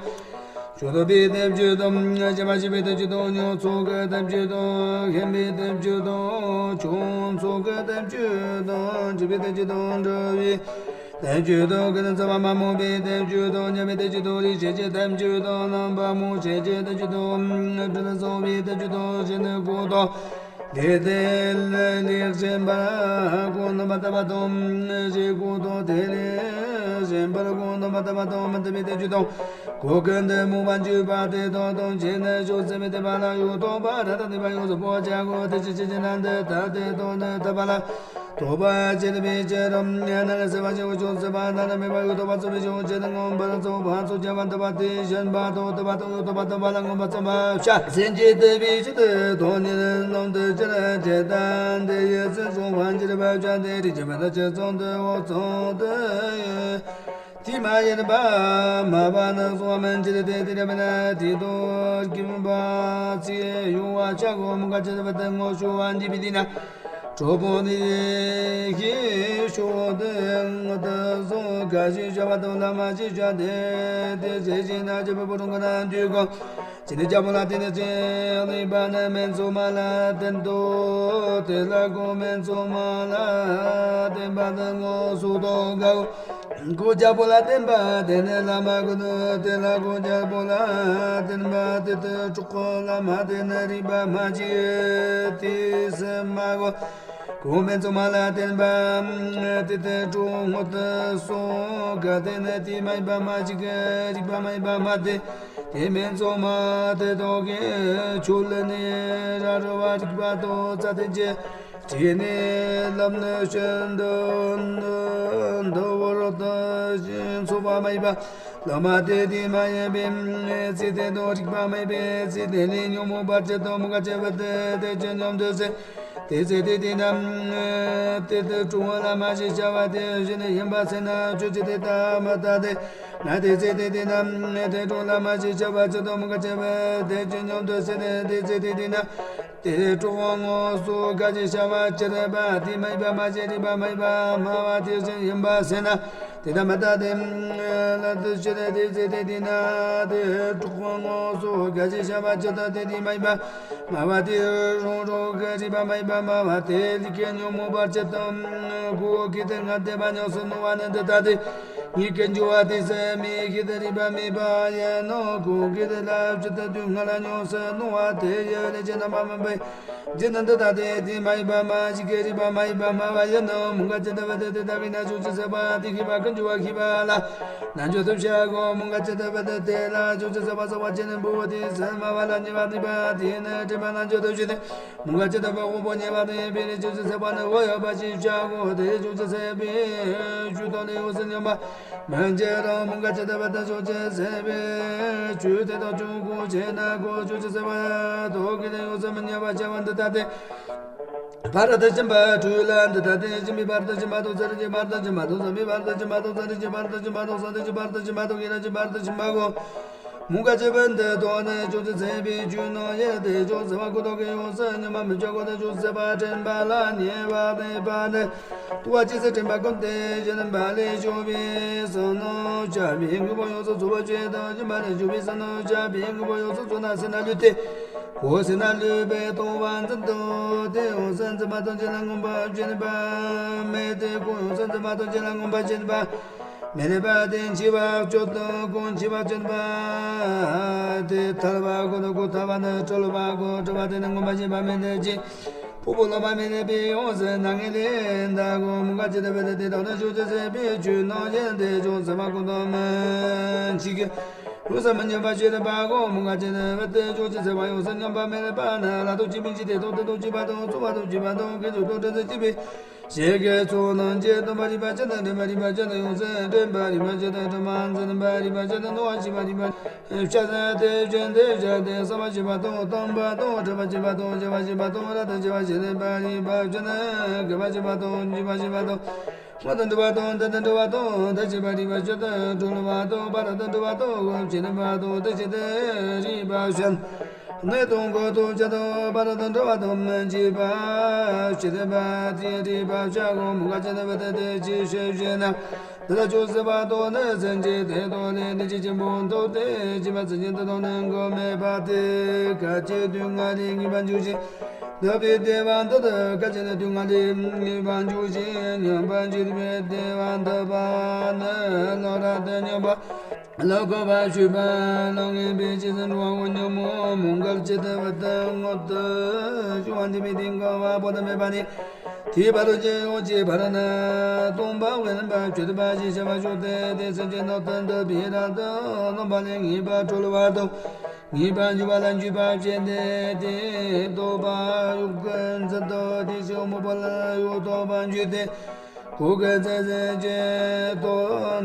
ཆོས་ཐོབ་པའི་དམ་ཆོས་དང་། སྐྱེ་བ་ཤི་བའི་དམ་ཆོས་དང་། མྱོང་ཚོར་གྱི་དམ་ཆོས་དང་། ཞེན་པའི་དམ་ཆོས་དང་། ཆོས་མཚུངས་ཀྱི་དམ་ཆོས་དང་། འཇིག་པའི་དམ་ཆོས་དང་། འགྲོ་བའི་དལ་འབྱོར་དང་། ཀུན་ནས་བརྩེ་བ་མ་རྨོངས་པའི་དལ་འབྱོར་དང་། མཉམ་པའི་དལ་འབྱོར་དང་། རིག་བྱེད་ཀྱི་དལ་འབྱོར་དང་། རྣམ་པར་རྨོངས་བྱེད་ཀྱི་དལ་འབྱོར་དང་། སྤྲིན་ལ་སོགས་པའི་དལ་འབྱོར་དང་། ཞིང་ནས་གོ་དང་ ལས་དེ་ལས་ལེགས་ཤེས་པར་ཀུན་ནམ་བསྟན་པ་དང་། ཞེས་ཀུན་ཏུ་དེ་ལས་ཤེས་པར་ཀུན་ནམ་བསྟན་པ་དང་། མི་བསྟན་པའི་བསྟན་བཅོས་དང་། གོ་སྐབས་འདི་སྨོས་པ་འཇུག་པ་དེ་དང་དོན་བྱས་ནས་ཕྱོགས་ཚད་མའི་བསྟན་པ་ལ་ཡང་དག་པར་ཐ་དད་པ་ཡོངས་སུ་སྤོང་བྱ་དགོས། དེ་ཕྱིར་ཕྱིན་ཅི་ལ་འདི་ལྟ་སྟེ་དོན་ནི་ཐར་པ་ལ་དོགས་པ་ཅི་རིགས་པའི་ཕྱིར་རམ། སྣང་སྲིད་པ་ཆེན་པོ་ཕྱོགས་ཚད་པ་རྣམ་པར་མེད་པ་ཡང་དག་པར་རྫོགས་པའི་ཕྱོགས་ཆོས་དང་མངོན་པར་རྫོགས་པ་ཚུལ་ཁྱད་པར་དུ་བ་སྟེ་ཞེན་པ་དང་དུ་བ་དང་ཡང་དག་པར་ཐར་པ་ལ་མངོན་པར་རྫོགས་པར་བྱ། སེམས་ཅན་བསྟན་པའི་ཆེད་དུ་དོན་གཉེར་རྣམས་དུ་ཅི་རིགས་བྱེད་དམ། དེ་ཡི་ཚུལ་བྱུང་བར་འགྱུར་བར་བྱ་སྟེ། རིགས་ཆད་པ་དང་ཕྱིར་ཚོགས་འདུ་འོག་ཚོགས་འདུ་ཡི། དེ་མ་ཡིན་པ་སྨྲ་བ་ནི་གསུངས་པ་མིན་ཕྱིར་ཏེ། དེ་འདྲ་མིན་ན་དེ་དང་ཁྱད་པར་ཅི་ཡོད་པར་བྱ་དགོས། མུ་ག་ཅི་ཏ་བ་ཏ་ངོ་ཤེས་པ་འདི་པའི་དེ་ན། གྲོགས་པོ་ནི་ཞེས་ཞུ་སྟེ་ངོ་ཏ་སོ་ག་ཞེས་བྱ་བ་དང་བླ་མ་ཞེས་བྱ་སྟེ། དེ་ཟེར་ཞིང་ན་ཅི་བ་པུ་རུང་ག་ན་འདུས་གང་། ཅི་ནི་རྒྱལ་པོ་ལ་བརྟེན་ནས་ཅི་ནི་པ་ནི་མན་ཚོ་མ་ལ་བརྟེན་ཏོ། དེ་ལ་གོ་མན་ཚོ་མ་ལ་བརྟེན་པ་ནི་ངོ་སོ་དོ་ག་གོ། གོ་རྒྱལ་པོ་ལ་བརྟེན་པ་དེ་ནི་བླ་མ་གོ་ནི། དེ་ལ་གོ་རྒྱལ་པོ་ལ་བརྟེན་པ་དེ་དེ་གྲོགས་པོ་བླ་མ་དེ་ནི་རིག་པ་མ་གཅིག་དེ་སེམས་མ་གོ། གོ་མན་ཚོ་མ་ལ་བརྟེན་པ་དེ་དེ་གྲོགས་ངོ་ཏ་སོ་ག་དེ་ནི་དེ་མ་ཡིན་པ་མ་གཅིག་རིག་པ་མ་ཡིན་པ་མ་དེ། དེ་མན་ཚོ་མ་དེ་དོ་གེ་ཆོས་ལ་ནི་ར་རོ་བ་རིག་པ་དོ་ཙ་དེ་ཅེ། དེ་ནི་ལམ་ནི་ཤིན་ཏུ་འདུ་བོར་ཏུ་ཞིང་ཚོགས་པ་མ་ཡིན་པ། བླ་མ་དེ་དེ་མ་ཡིན་པའི་ཚེ་དེ་དང་རིག་པ་མ་ཡིན་པའི་ཚེ་དེ་ལས་ཉོན་མོངས་པ་ཅི་དང་མུ་ག་ཅི་བ་དེ་དེ་ཅི་སྙོམས་འདུ་སེ། དེ་ཚེ་དེ་དེ་ན་དེ་དེ་གྲོགས་བླ་མ་ཞེས་བྱ་བ་དེ་བཞིན་ཡིན་པ་སེ་ན་ཆོས་ཅི་དེ་ལྟ་མ་ལྟ་སྟེ། ན་དེ་ཚེ་དེ་དེ་ན་དེ་གྲོགས་བླ་མ་ཞེས་བྱ་བ་ཅི་དང་མུ་ག་ཅི་བ་དེ་ཅི་སྙོམས་འདུ་སེ་ནས་དེ་ཚེ་དེ་དེ་ན། དེ་གྲོགས་ངོ་སོ་ག་ཅི་བྱ་བ་ཅི་རེད་པ་དེ་མ་ཡིན་པ་མ་བྱེད་རིག་པ་མ་ཡིན་པ་སྨྲ་བ་དེ་བཞིན་ཡིན་པ་སེ་ན། དེ་ལྟ་མ་ལྟ་སྟེ། ལ་དུ་ཕྱི་རེ་དེ་ཚེ་དེ་དེ་ན་དེ་གྲོགས་ངོ་སོ་ག་ཅི་བྱ་བ་ཅི་ལྟ་དེ་དེ་མ་ཡིན་པ་སྨྲ་བ་དེ་རང་རང་གི་རིག་པ་མ་ཡིན་པ་སྨྲ་བ་དེ་ལས་ཀྱི་ཉོན་མོངས་པ་ཅི་ལྟ་གོ་གི་དེ་ང་དེ་མ་ཉམས་སུ་སྣང་བ་ནི་འདི་ལྟ་སྟེ། ཉིད་ཀྱི་འགྱུར་བ་དེ་སེམས་མི་ཤེས་ཏེ་རིག་པ་མེད་པ་ཡིན་ནོ། ཀུན་གྱིས་དེ་ལ་ཇི་ལྟར་དུས་སྔ་ལ་ཉམས་སུ་སྣང་བ་དེ་ཡི་ལས་ཀྱི་རྣམ་པ་མིན་པའི་རྒྱུ་ནི་འདི་ལྟ་སྟེ། དེ་མ་ཡིན་པ་མ་གཅིག་གི་རིག་པ་མ་ཡིན་པ་སྨྲ་བ་ཡིན་ནོ། མུ་ག་ཅི་ཏ་བ་ཏ་དེ་ལྟ་བས་ན་ཕྱོགས་ཀྱི་སྲིད་པ་དེ་ཤེས་པ་ཀུན་འགྱུར་བ་ཤེས་པ་ལ་རྣལ་འབྱོར་དུ་བྱ་དགོས། མུ་ག་ཅི་ཏ་བ་ཏ་དེ་ལ་ཕྱོགས་ཀྱི་སྲིད་པ་སྲིད་པ་ཅན་ནི་བུ་དེ་སེམས་སྨྲ་བ་ལ་ཉེ་བར་གནས་པ་དེ་ནི་དྲན་པ་རྣལ་འབྱོར་དུ་བྱས་ཏེ། མུ་ག་ཅི་ཏ་བ་དབང་པོ་ཉེ་བར་གནས་པའི་ཕྱོགས་ཀྱི་སྲིད་པ་ནི་འོ་ཡོད་པ་ཞེས་བྱ་དགོས། དེ་ཕྱོགས་ཀྱི་སྲིད་པའི་རྒྱུ་དང་ནི་ཡོངས་སུ་ཉམས་པ། མན་ཇེ་རང་མུ་ག་ཅི་ཏ་བ་ཏ་ཕྱོགས་ཀྱི་སྲིད་པའི་ཆོས་དེ་དག་ཀྱང་གོ་ཆེ་ན་གོ་ཕྱོགས་ཀྱི་སྲིད་པ་དོ་གི་ནི་ཡོངས་སུ་མི་ཉམས་པ་བྱ་བ་འདི་ལྟ་སྟེ། བར་དུ་ཕྱིན་པ་འཁྲུལ་ལ་འདི་ལྟ་སྟེ། ཕྱིན་པའི་བར་དུ་ཕྱིན་པ་དང་ཚེ་རིང་གི་བར་དུ་ཕྱིན་པ་དང་བསམ་པའི་བར་དུ་ཕྱིན་པ་དང་བསམ་གཏན་གྱི་བར་དུ་ཕྱིན་པ་དང་བསམ་གཏན་གྱི་བར་དུ་ཕྱིན་པ་དང་ཡིད་རང་གི་བར་དུ་ཕྱིན་པ་གོ། མུ་ག་ཅི་བ་ཏ་དོ་ནི་ཕྱོགས་ཀྱི་སྲིད་པའི་རྒྱུ་ནང་ཡོད་དེ་ཕྱོགས་སྲིད་པ་ཀུན་རྟོག་གི་ཡོངས་སུ་ཉམས་པ་མི་བྱ་དགོས་ཏེ། ཕྱོགས་སྲིད་པ་དྲན་པ་ལ་ཉེ་བར་གནས་པ་ནི། ལྟུང་བ་ཅི་སྲིད་དྲན་པ་ཀུན་དེ་ཞེན་པ་ལས་བྱུང་བའི་བསམ་མནོ་བྱ་བའི་དངོས་པོ་ཡོངས་སུ་རྫོགས་པར་བྱེད་དོ། ཞེན་པ་ལས་བྱུང་བའི་བསམ་མནོ་བྱ་བའི་དངོས་པོ་ཡོངས་སུ་རྫོགས་ན་ཟེར་ན་བསླུས་ཏེ། གོ་ཟེར་ན་བསླུས་པས་ལྟུང་བ་འཛིན་ཏོ། དེ་ཡོངས་སུ་འཛིན་པ་དང་བཅས་ལ་མངོན་པར་བྱེད་པ་མེད་དེ། ཀུན་ཡོངས་སུ་འཛིན་པ་དང་བཅས་ལ་མངོན་པར་བྱེད་པ་མེད་པ་དེ་འཆི་བ་སྤྱོད་དོ། ཀུན་འཆི་བ་སྤྱོད་པ་དེ་ཐར་པ་ཀུན་ཏུ་ཀོ་ཐར་པ་ནི་གྲོལ་བ་ཀོ་གྲོལ་བ་དེ་ནི་མངོན་པར་བྱེད་པ་མེད་དེ། ཅི་ཕུང་པོ་ལོག་པ་མེད་པའི་ཡོངས་སུ་གནས་ལས་འདའ་གོ། མུ་ག་ཅི་ཏ་བ་ཏ་དེ་དག་ནི་ཕྱོགས་ཀྱི་སྲིད་པའི་རྒྱུ་ནང་ཡོད་དེ་ཕྱོགས་སྲིད་པ་ཀུན་ཏུ་མི་འཆི་གི་ཡོངས་སུ་མི་ཉམས་པ་ཞེས་པ་གོ། མུ་ག་ཅི་ཏ་བ་ཏ་ཕྱོགས་ཀྱི་སྲིད་པ་ཡོངས་སུ་ཉམས་པ་མེད་པ་ནི་ལ་དོ་གཅིག་པའི་འཆི་དེ་དང་དེ་དང་གཅིག་པ་དང་ཚོར་བ་དང་གཅིག་པ་དང་དགེ་ཚོགས་དང་བྲལ་ཚུལ་གཅིག་པའི་ཞེས་དགེ་ཚོགས་རྣམས་ཀྱིས་སྟོན་པ་རིག་པ་ཅན་དང་དྲན་པ་རིག་པ་ཅན་དང་ཡོངས་སུ་དྲན་པ་རིག་པ་ཅན་དང་དྲན་པ་འཛིན་པ་རིག་པ་ཅན་དང་སྣང་བ་མཆིས་པ་རིག་པ་བྱ་སྟེ་བྱེད་དེ་བྱ་སྟེ་བསམ་པ་བྱེད་པ་དང་བཏང་བ་དང་སྒྲུབ་པ་བྱེད་པ་དང་བྱ་བ་བྱེད་པ་དང་རབ་ཏུ་བྱེད་པ་བྱེད་པ་རིག་པ་བྱེད་ནས་དགེ་བ་བྱེད་པ་དང་བྱེད་པ་བྱེད་པ་དང་སྔོན་དུ་འགྲོ་བ་དང་མདུན་དུ་འགྲོ་བ་དང་དེ་བྱེད་པ་རིག་པ་བྱེད་དུ་གྲོལ་བ་དང་བར་དུ་འགྲོ་བ་དང་འོག་བྱེད་པ་དང་དེ་བྱེད་དུ་རིག་པ་བྱེད། གནས་དང་འགོག་དང་བྱ་དང་བར་དུ་འགྲོ་བ་དང་མི་འཇིགས་པ་བྱེད་པ་དེ་རིག་པ་བྱ་གོ། མུ་ག་ཅི་ཏ་བ་ཏ་དེ་ཅི་ཞིག་བྱེད་ན། འདི་ལ་ཆོས་སྲིད་པ་དང་ནི་སེམས་ཅན་དེ་དག་ལས་ནི་ཅི་ཆེན་པོ་འདུག་སྟེ། སྐྱེ་བ་ཚུན་ཆད་འདི་དང་ནི་འགོག་མེད་པ་སྟེ། སྐད་ཅིག་དུས་ལྔ་ལས་ངེས་པར་འབྱུང་ཞིང་འདུ་བའི་བདེ་བ་འདི་དག་སྐད་ཅིག་ནི་དུས་ལྔ་ལས་ངེས་པར་འབྱུང་ཞིང་ཉམས་པར་འགྱུར་བའི་བདེ་བ་འདུ་བ་ནི་ལོག་པར་ཐལ་སྙམ་པ། ལ་བཀོད་པ་ཞུས་པ། ལོ་ངན་པའི་རྗེས་སུ་འགྲོ་བ་ཉོན་མོངས་མུན་ཁ་ཇི་ལྟ་བུ་དང་ངོ་ལྟ་ཞུ་བ་འདི་མི་དེ་འགལ་བ་པོ་དང་མེད་པ་ནི། དེའི་བར་དུ་ཅི་ཡོད་ཅེས་པ་ན། སྟོང་པ་དབེན་པ་སྤྱོད་པ་ཞེས་བྱ་བ་ཞུགས་ཏེ། དེ་སེམས་ཅན་རྣམས་དོན་དུ་བྱེད་རབ་ཏུ་རློམ་པ་ལས་ངེས་པར་གྲོལ་བར་དུ། ངེས་པར་འགྱུར་བ་ལ་འཇུག་པར་བྱེད་དེ། དེའི་རྟོག་པ་གཡོ་འགུལ་འཛིན་སྟོབས་དེ་ཞིག་སྨུག་པ་ལ་གཡོ་རྟོག་པ་འཇུག་སྟེ། གོ་གི་ཚེ་ཚེ་ཅན་དོ་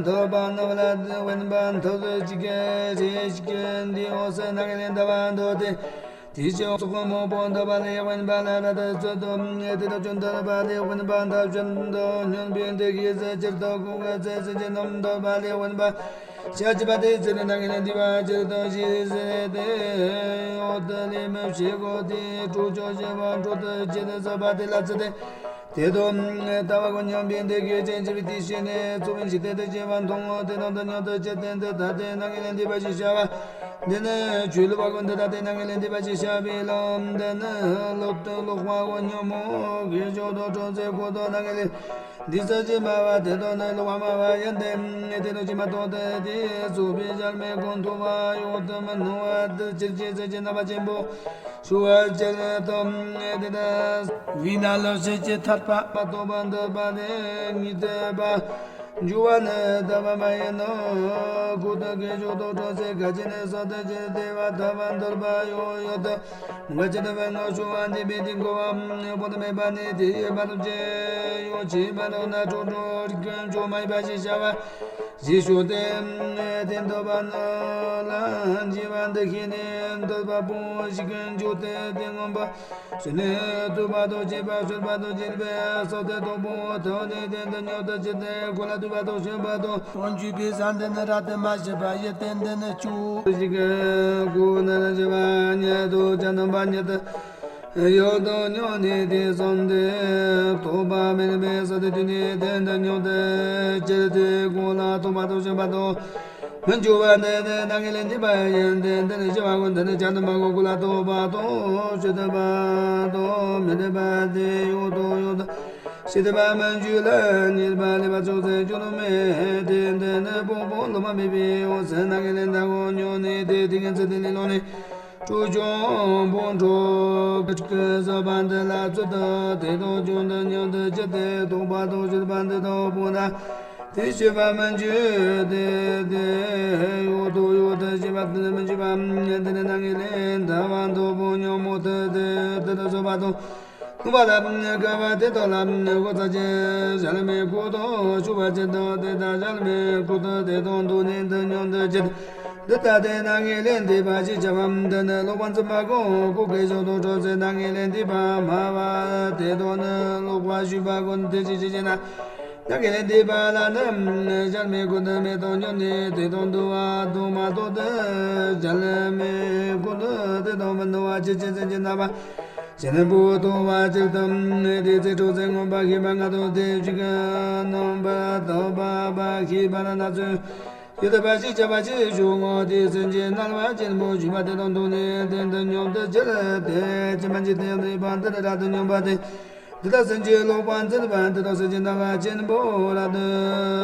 འཐོབ་པ་རྣམས་ལ་དབེན་པ་འཐོབ་ཅིག་གི་ཞེས་ཞིག་གི་འདི་འོ་ཟེར་ན་གི་ལན་འདབ་པ་འདོད་དེ། དེ་ཕྱིར་སོགས་མང་པོ་འདོད་པ་ལས་དབེན་པ་ལ་རབ་ཏུ་ཚུལ་དུ་དེ་དག་ཀུན་འཐོབ་པ་ལས་དབེན་པ་འཐབ་ཕྱིར་དུ་སྙོམས་པའི་འདི་གི་ཚེ་ཕྱིར་དུ་གོ་གི་ཚེ་ཚེ་ཅན་རྣམས་འདོད་པ་ལས་དབེན་པ་ཞེས་བྱ་བ་དེ་ཚེ་ན་གི་ལན་འདི་པ་ཕྱིར་དུ་ཞེས་ཟེར་ཏེ། འོ་ད་ལས་མི་ཕྱེད་གོ་དེ་སྤྲོ་ཆོག་བྱེད་པ་འཕྲོ་མཐུད་བྱེད་དུ་བཟོད་པ་དེ་ལ་ཚུལ་ཏེ། དེ་དང་ལྟ་བ་ཀུན་སྙོམས་པའི་འདི་གི་ཅན་ཅི་བའི་དེ་ཤེས་ནས་ཚོགས་པའི་འཇིག་རྟེན་དུ་སྐྱེ་བ་མཐོང་ངོ་། དེ་དང་དུ་མྱོང་དུ་སྤྱིར་བསྟན་དུ་ད་ལྟའི་ནང་གི་ལན་འདེབས་པ་ཞེས་བྱ་བ། འདི་ནི་ཆོས་ལུགས་པ་ཀུན་ཏུ་ད་ལྟའི་ནང་གི་ལན་འདེབས་པ་ཞེས་བྱ་བའི་ལམ་འདི་ནི་སློབ་ཏུ་ལོག་པ་ཀུན་སྙོམས་མོ་གི་ཕྱོགས་དུ་གྲོལ་ཚེ་ཁོ་ཐག་ནང་གི་ལན་འདི་ཚར་གཅིག་སྨྲ་བ་དེ་དག་ནི་ལོག་པ་སྨྲ་བ་ཡང་དེ་དེ་དག་གིས་མ་རྟོགས་ཏེ་དེ་ཚོགས་པའི་གཞལ་མེད་ཀུན་མཐོང་བ་ཡོད་དུ་མི་སྣང་བ་འདི་ཕྱིར་ཅི་ཟེར་ཅི་རྣམ་པ་ཆེན་པོ། ཞུ་བ་ཅི་ལ་དམ་དེ་དག་བི་ན་ལོ་ཞེས་ཀྱི་ཐར་པ་མ་ཐོབ་པ་འདོད་པ་ནི་ཉིད་དེ་པ། འཇུག་པ་ནི་ལྟ་བ་མ་ཡིན་ནོ། ཀུན་ཏུ་དགེ་སྦྱོར་དུ་གྲོལ་ཚེ་ག་ཅི་ནས་སོ་དེ་ཅི་སྟེ་བ་ཐ་བ་འདོད་པ་ཡོད་ཡོད་དུ་མ་ཅི་ལྟ་བའི་ངོ་ཞུ་བ་འདི་མི་དེ་འགོ་བ་པོ་དེ་མེད་པ་ནི་དེ་ཡི་བར་དུ་ཅི་ཡོད་ཅེས་པ་ལོ་ན་གྲོགས་གྲོགས་རིག་ཀུན་འཇོག་མ་ཡིན་པ་ཞེས་བྱ་བ། ཞེས་ཞུ་སྟེ། དེ་འདོད་པ་རྣམས་ལ་འཇིགས་པ་འདི་ཤེས་ནས་འདོད་པ་པོ་ཞིག་འཇུག་སྟེ་དེ་མངོན་པར་ཞེན་ནས་ཐོས་པ་དང་བྱས་པ་སྤྱོད་པ་དང་བྱས་པའི་སོ་དེ་དང་པོ་ཐོས་ནས་དེ་འདི་ཉོན་དུ་ཅི་སྟེ་ཀུན་ལ་ཐོས་པ་དང་སྤྱོད་པ་དང་འཇུག་པའི་ས་འདི་ནི་རབ་ཏུ་མ་ཤེས་པ་ཡི་དེ་འདི་ནི་ཆུ་ཞིག་གི་ཀུན་ནས་ཞེས་པ་ཉིད་དུ་ཅི་རྣམ་པ་ཉིད་དུ། ཡོད་དོ་སྙམ་ནས་དེ་བསམས་ཏེ། རྟོག་པ་མེད་པའི་ས་དེ་དུས་ནས་དེ་འདི་སྙམ་སྟེ། ཅི་སྟེ་ཀུན་ལ་རྟོག་པ་དང་སྤྱོད་པ་དང་། མི་འཇུག་པ་འདི་ནི་ནང་གི་ལས་འདི་པ་ཡིན་ཏེ། འདི་ནི་ཞི་བ་ཀུན་འདི་ནི་བྱ་དུ་མ་གོ་ཀུན་ལ་རྟོག་པ་དང་སྤྱོད་པ་དང་མི་འདྲེས་པ་སྟེ། ཡོད་དོ་ཡོད་དོ་ཞེས་དེ་པ་མི་འཇུག་ལ་ཉེས་པ་ལས་པ་ཚོགས་ཟེར་རྒྱུ་ནི་མེད་དེ། འདི་ནི་སྤོང་སྤོང་ལོག་པ་མེད་པའི་འོད་ཟེར་ནང་གི་ལས་འདི་གོ་སྙམ་ནས་དེ་དེ་ངན་ཚེ་དེ་ལས་ལོག་ནས། སྤྲོ་ཆོག་སྤོང་ཆོག་གི་བཟོད་པ་འདི་ལ་ཚུལ་དུ་དེ་དག་ཀུན་ཏུ་སྙམ་དུ་ཅི་སྟེ། རྟོག་པ་དང་སྤྱོད་པ་འདི་དག་སྤངས་ན། དེ་སྤྱོད་པ་མི་འཇུག་སྟེ། དེ་ཡོད་དོ་ཡོད་དོ་ཞེས་པ་འདི་མི་འཇུག་པ་འདི་ནི་ནང་གི་ལས་འདི་པ་འདོད་པོ་ཉོན་མོངས་ཐུལ་ཏེ། དེ་དག་བཟོད་པ་དང་། ལྟུང་བ་ལ་དགའ་བ་དེ་དག་ལ་གོ་ས་ཅན་གཞལ་མེད་ཁུག་ཏུ་ཞུགས་པ་ཅན་དང་དེ་དག་གཞལ་མེད་ཁུག་ཏུ་དེ་དག་འདུག་ནས་འདི་སྙམ་དུ་ཅི། འདི་ལྟ་སྟེ་ནང་གི་ལས་འདི་པ་ཞེས་བྱ་བ་འདི་ནི་ལོག་པར་འཛིན་པ་ཀུན་གོ་གི་ཕྱོགས་དུ་གྲོལ་ཚེ་ནང་གི་ལས་འདི་པ་སྨྲ་བ་དེ་དག་ནི་ལོག་པར་ཞུགས་པ་ཀུན་དེ་ཅི་ཞིག་བྱེད་ན། ནང་གི་ལས་འདི་པ་ལ་ནི་གཞལ་མེད་ཁུག་ཏུ་མེད་དོ་སྙམ་ནས་དེ་དག་འདུལ་བ་དུ་མ་རྟོགས་ཏེ་གཞལ་མེད་ཁུག་ཏུ་དེ་དག་མི་འདུལ་བ་ཅི་ཅི་ཟེར་གྱི་རྣམ་པ། ཆེན་པོ་མཐོང་བ་ཅིག་དང་། དེ་ཚེ་གྲོལ་ཚེ་མངོན་པར་ཤེས་པ་ལྔ་དང་དེ་བཞི་གི་རྣམ་པར་དག་པ་པ་ཤེས་པ་ལ་ན་ཚོད་ཡོད་པ་ཞིག་བྱ་བ་ཞིག་བྱུང་ངོ་། དེ་སེམས་ཅན་རྣམ་པ་ཆེན་པོ་བྱུང་བ་དེ་དང་འདུག་ནས་དེ་འདི་སྙམ་དུ་ཅི་སྟེ་ཅི་མ་འཇིག་རྟེན་རིག་པ་འདི་ལ་རབ་ཏུ་སྙོམས་པ་སྟེ། འདི་ལྟར་སེམས་ཅན་ལོག་པར་འཛིན་པ་འདི་དག་སེམས་ཅན་རྣམ་པ་ཆེན་པོ་རབ་ཏུ་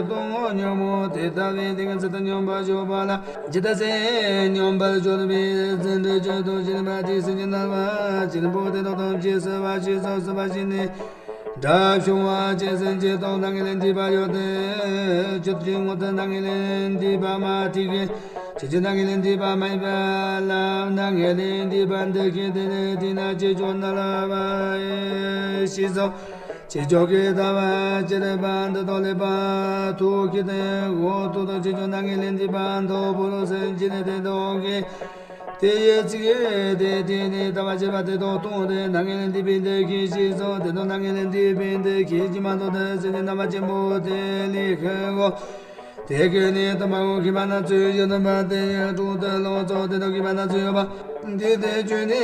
གཏོང་ངོ་སྙམ་མོ། དེ་ལྟ་བས་དེ་ངན་ཚུལ་དུ་སྙོམས་པར་ཞོག་པ་ལ། ཇི་ལྟར་སེམས་སྙོམས་པར་ཞོག་པའི་ཚུལ་འདི་ཆོས་དང་བཅས་པ་དེ་སེམས་ཅན་རྣམ་པ་ཆེན་པོ་དེ་དག་ཐམས་ཅད་བསུ་བ་ཞེས་སོ། བསུ་བ་ཞེས་ནི་སྒྲ་བྱུང་བ་ཅན་སེམས་ཅན་དང་ནང་གི་ལས་འདི་པ་ཡོད་དེ། ཆོས་ཀྱི་ངོ་བོ་ནང་གི་ལས་འདི་པ་མ་ཐིག་གི། ཆོས་ཀྱི་ནང་གི་ལས་འདི་པ་མ་ཡིན་པ་ལ་ནང་གི་ལས་འདི་པ་འདི་ཤེས་དེ་ནི་དེ་ན་ཅི་ལྕོགས་ན་ལ་བ་ཞེས་སོ། ཅི་ལྕོགས་ཀྱི་ལྟ་བ་ཅི་རིགས་པ་འདི་དག་ལས་པ་ཐུགས་ཀྱི་དེ་འོ་ཐུགས་དང་ཅི་ལྕོགས་ནང་གི་ལས་འདི་པ་མཐོ་པོ་རུ་སེམས་ཅི་ནས་དེ་དག་གི། དེ་ཡི་ཚིག་དེ་དེ་ནི་ལྟ་བ་བྱེད་པ་དེ་དག་སྟོང་སྟེ་ནང་གི་ལས་འདི་པའི་འདི་ཤེས་ཞེས་སོ། དེ་དག་ནང་གི་ལས་འདི་པའི་འདི་ཤེས་ཀྱི་མ་གཏོགས་དེ་སེམས་ཅན་རྣམ་པ་ཆེན་པོ་དེ་ལས་ཤེས་གོ། དེ་ཀུན་ནས་སྟོན་པ་ངོ་མཁས་པ་རྣམས་ཚུལ་བཞིན་དུ་འབད་དེ་གྲོགས་དེ་ལོག་སོགས་དེ་དག་མཁས་པ་རྣམས་ཚུལ་ཡོད་པ། འདི་དེ་ཆོས་ནི་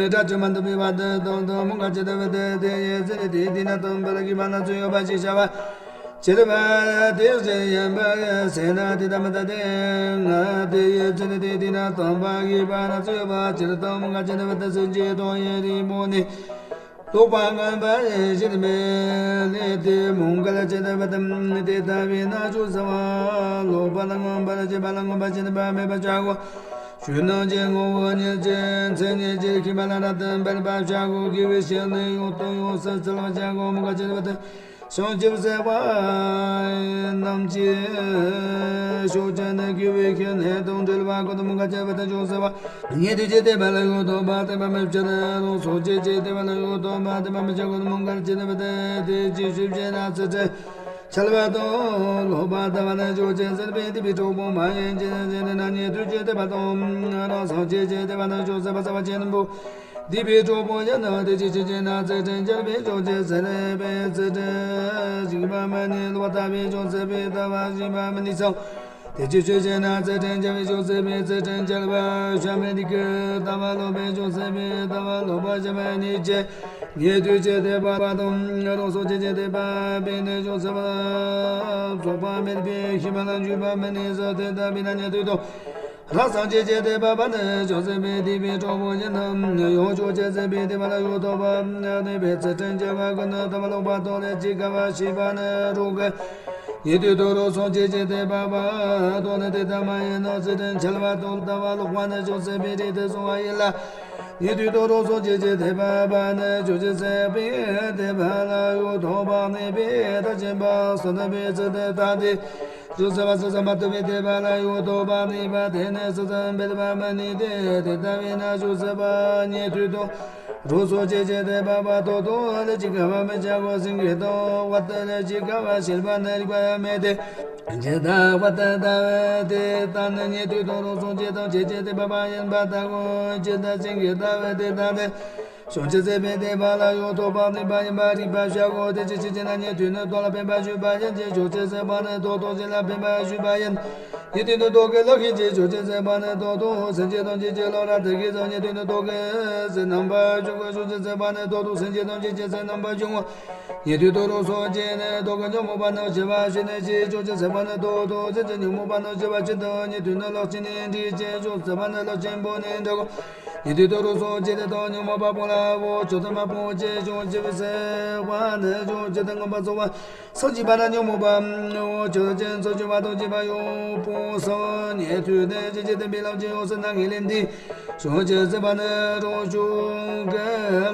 སྒྲ་ཅན་མ་འདུ་བའི་བར་དུ་དང་དུ་མུ་ག་ཅི་ལྟ་བུ་དེ་དེ་ཡི་ཚེ་ནི་དེ་དེ་ན་སྟོན་པར་མཁས་པ་རྣམས་ཚུལ་ཡོད་པ་ཞེས་བྱ་བ། ཇི་ལྟ་བ་དེ་བཞིན་ཡིན་པར་སེམས་ན་དེ་ལྟ་མི་ལྟ་སྟེ། ང་དེ་ཡི་ཚེ་ནི་དེ་དེ་ན་སྟོན་པར་མཁས་པ་རྣམས་ཚུལ་ཡོད་པ་ཇི་ལྟ་མུ་ག་ཅི་ལྟ་བུ་དེ་སེམས་ཅན་དོན་ཡི་རིང་པོ་ནི། རྟོགས་པ་ངན་པ་ཞིག་མེད་ལས་དེ་མོང་གལ་ཆེ་བ་དང་དེ་ལྟ་བས་ན་ཆོག་ཟེར་བ། ལོག་པ་ལ་མངོན་པར་བྱེད་པ་ལ་མངོན་པར་བྱེད་པ་མེད་པར་བྱ་དགོས། ཆོས་རྣམས་ཀྱི་ངོ་བོ་ཉིད་ཀྱི་མཚན་ཉིད་ཀྱི་ཤེས་པ་ལ་རབ་ཏུ་འབད་པར་བྱ་དགོས། དགེ་བའི་བཤེས་གཉེན་ཡོངས་སུ་ཡོངས་སུ་བརྩི་བར་བྱ་དགོས། མོང་གལ་ཆེ་བ་དང་བྱང་ཆུབ་སེམས་དཔའ་རྣམས་ཀྱི་ཕྱོགས་ཀྱི་ནི་དགེ་བའི་བཤེས་གཉེན་དང་འབྲེལ་བ་ཀུན་ཏུ་མོང་གལ་ཆེ་བ་དང་བྱང་ཆུབ་སེམས་དཔའ། ཉན་ཐོས་ཀྱི་ཐེག་པ་ལ་ཡང་དོགས་པ་དེ་མ་མེད་ཕྱིར་རོ། སངས་རྒྱས་ཀྱི་ཐེག་པ་ལ་ཡང་དོགས་པ་དེ་མ་མེད་ཕྱིར་ཀུན་ཏུ་མོང་གལ་ཆེ་བ་དེ་དེ་ཅི་ཞིག་བྱས་ན་ཚུལ་ཁྲིམས་འཆལ་བ་དང་ལོག་པར་ལྟ་བ་ནི་ཕྱོགས་ཆོས་ཟད་པའི་སྡིག་པའི་གྲོགས་པོ་མ་ཡིན་གྱི་ཟེར་ན། ཉན་ཐོས་ཀྱི་ཐེག་པ་དང་རང་སངས་རྒྱས་ཀྱི་ཐེག་པ་ནི་ཕྱོགས་ཟད་པ་ཟད་པ་ཅན་པོ། སྡིག་པའི་གྲོགས་པོ་ཡིན་ནོ། དེ་ཅི་ཕྱིར་ཞེ་ན། ཚུལ་ཁྲིམས་འཆལ་བས་ཕྱོགས་ཆོས་ཟད་པའི་ཚུལ་ཁྲིམས་ཞིག་པ་མ་ནི་ལོག་པར་ལྟ་བས་ཕྱོགས་ཟད་པའི་ལྟ་བ་ཞིག་པ་མ་ནི་ཚང་། དེ་ཅི་ཕྱིར་ཞེ་ན། ཚུལ་ཁྲིམས་འཆལ་བས་ཕྱོགས་ཟད་པའི་ཚུལ་ཁྲིམས་འཆལ་བ་ཞིག་པ་མ་ནི་ཀི་ལྟ་བ་ལོག་པས་ཕྱོགས་ཟད་པའི་ལྟ་བ་ལོག་པ་ཞིག་པ་མ་ནི་ཅི། ཉན་ཐོས་ཀྱི་ཐེག་པ་དང་རང་སངས་རྒྱས་ཀྱི་ཐེག་པ་པས་ནི་ཕྱོགས་ཟད་པ་ཚོགས་པ་མེད་པའི་ཤེས་པ་ལ་འཇུག་པ་མ་ནི་ཚང་། དེ་ལྟ་བས་ན་ཉན་ཐོས་དང་རང་སངས་རྒྱས་ཀྱི་ཐེག་པ་པ་ནི་ཕྱོགས་ཟད་པའི་སྡིག་པའི་གྲོགས་པོ་ཡིན་ནོ། ཡང་ཕྱོགས་ཆོས་ཟད་པའི་སྡིག་པ་ལ་ཡང་དོགས་པ་ནི་པའི་ཚུལ་ཁྲིམས་འཆལ་བ་ཀུན་ནི་ལྟ་བ་ལོག་པ་དང་ལས་ཅི་དགར་བ་ཞིག་པ་ནི་རང་གི་ཉན་ཐོས་དང་རང་སངས་རྒྱས་ཀྱི་ཐེག་པ་པ་དང་ནི་དེ་ལྟ་མ་ཡིན་ནོ། ཚུལ་ཁྲིམས་འཆལ་བ་དང་ལྟ་བ་ལོག་པ་ནི་ཕྱོགས་ཟད་པའི་རིགས་སུ་སོང་བ་ཡིན་ལ། ཉན་ཐོས་དང་རང་སངས་རྒྱས་ཀྱི་ཐེག་པ་པ་ནི་ཕྱོགས་ཆོས་ཟད་པའི་སྡིག་པ་ལ་ཡང་དོགས་པ་ནི་པའི་མཐར་ཕྱིན་པ་བསོད་ནམས་པའི་ཚུལ་དེ་ལྟ་སྟེ། ཕྱོགས་ཟད་པ་སོ་སོར་མ་ཐུབ་པའི་སྡིག་པ་ལ་ཡང་དོགས་པ་ནི་པ་དེ་ནི་སོ་སོར་འབད་པ་མ་ནི་སྟེ། དེ་ལྟ་བས་ན་ཕྱོགས་ཟད་པ་ཉན་ཐོས་དང་རང་སངས་རྒྱས་ཀྱི་ཐེག་པ་པ་དག་དང་ལས་ཅི་དགར་བ་མི་བྱ་གོ། སེང་གེ་དང་བ་དན་ལས་ཅི་དགར་བ་བྱེད་པ་ནི་རིགས་པ་ཡང་མེད་དེ། ཇི་ལྟར་བ་དན་ལྟ་བུ་དེ་ལྟར་ནི་ཉན་ཐོས་དང་རང་སངས་རྒྱས་དང་ཆོས་ཀྱི་ཐེག་པ་པ་ཡིན་པ་ལྟ་གོ། ཇི་ལྟར་སེང་གེ་ལྟ་བུ་དེ་ལྟར་ནི་ཕྱོགས་ཆོས་ཟད་པའི་སྡིག་པ་ལ་ཡང་དོགས་པ་ནི་པ་ཡིན་པར་རིགས་པ་བྱ་གོ། དེ་ཅི་ཕྱིར་ཞེ་ན། ཉན་ཐོས་ནི་བདག་ལ་ཕན་པར་ཞུས་པ་ཡིན་གྱི་ཕྱོགས་ཆོས་ཟད་པ་ནི་བདག་ལྟུང་བྱེད་ལ་ཕན་པར་ཞུས་པ་ཡིན། ཉན་ཐོས་ནི་བདག་གི་ལག་ཤེས་ཀྱི་ཕྱོགས་ཆོས་ཟད་པ་ནི་བདག་ལྟུང་སེམས་བསྐྱེད་དང་བཅས་ཀྱི་ལམ་རབ་ཏུ་གིས་སོ། ཉན་ཐོས་ནི་བདག་གི་སེམས་རྣམ་པར་སྦྱོང་གི་ཕྱོགས་ཆོས་ཟད་པ་ནི་བདག་ལྟུང་སེམས་བསྐྱེད་དང་བཅས་ཀྱི་སེམས་རྣམ་པར་སྦྱོང་ངོ་། ཉན་ཐོས་དང་རང་སངས་རྒྱས་ནི་བདག་གི་ཉོན་མོངས་པ་རྣམས་ཞི་བར་བྱེད་ནི་ཕྱིར། ཕྱོགས་ཆོས་ཟད་པ་ནི་བདག་ལྟུང་སེམས་ཀྱི་ཉོན་མོངས་པ་རྣམས་ཞི་བར་བྱེད་དོ། ཉན་ཐོས་ནི་ལག་ཆེན་ནི་འདྲིས་ཀྱི་ཕྱོགས་ཟད་པ་ནི་ལག་ཆེན་པོ་ནི་འདྲ་གོ། ཉན་ཐོས་དང་རང་སངས་རྒྱས་ནི་བདག་ཉོན་མོངས་པ་སྤོང་ལ་འོ། ཕྱོགས་ཟད་མ་སྤོང་བྱེད་ཕྱོགས་ཆོས་ཟད་པ་ནི་ཕྱོགས་ཆོས་དང་མངོན་པར་རྫོགས་པ། སངས་རྒྱས་པ་ལ་ཉོན་མོངས་པའོ། ཆོས་ཅན་ཚུལ་འཆོས་པ་དང་བཅས་པ་ཡང་སྤོང་ཟེར། ཉན་ཐོས་ནི་ཇི་སྐད་བསྟན་པའི་ལམ་གྱི་ཡང་ཟེར་ན་ངེས་ལེན་འདི། ཕྱོགས་ཆོས་ཟད་པ་ནི་རང་ཕྱོགས་ཀྱི་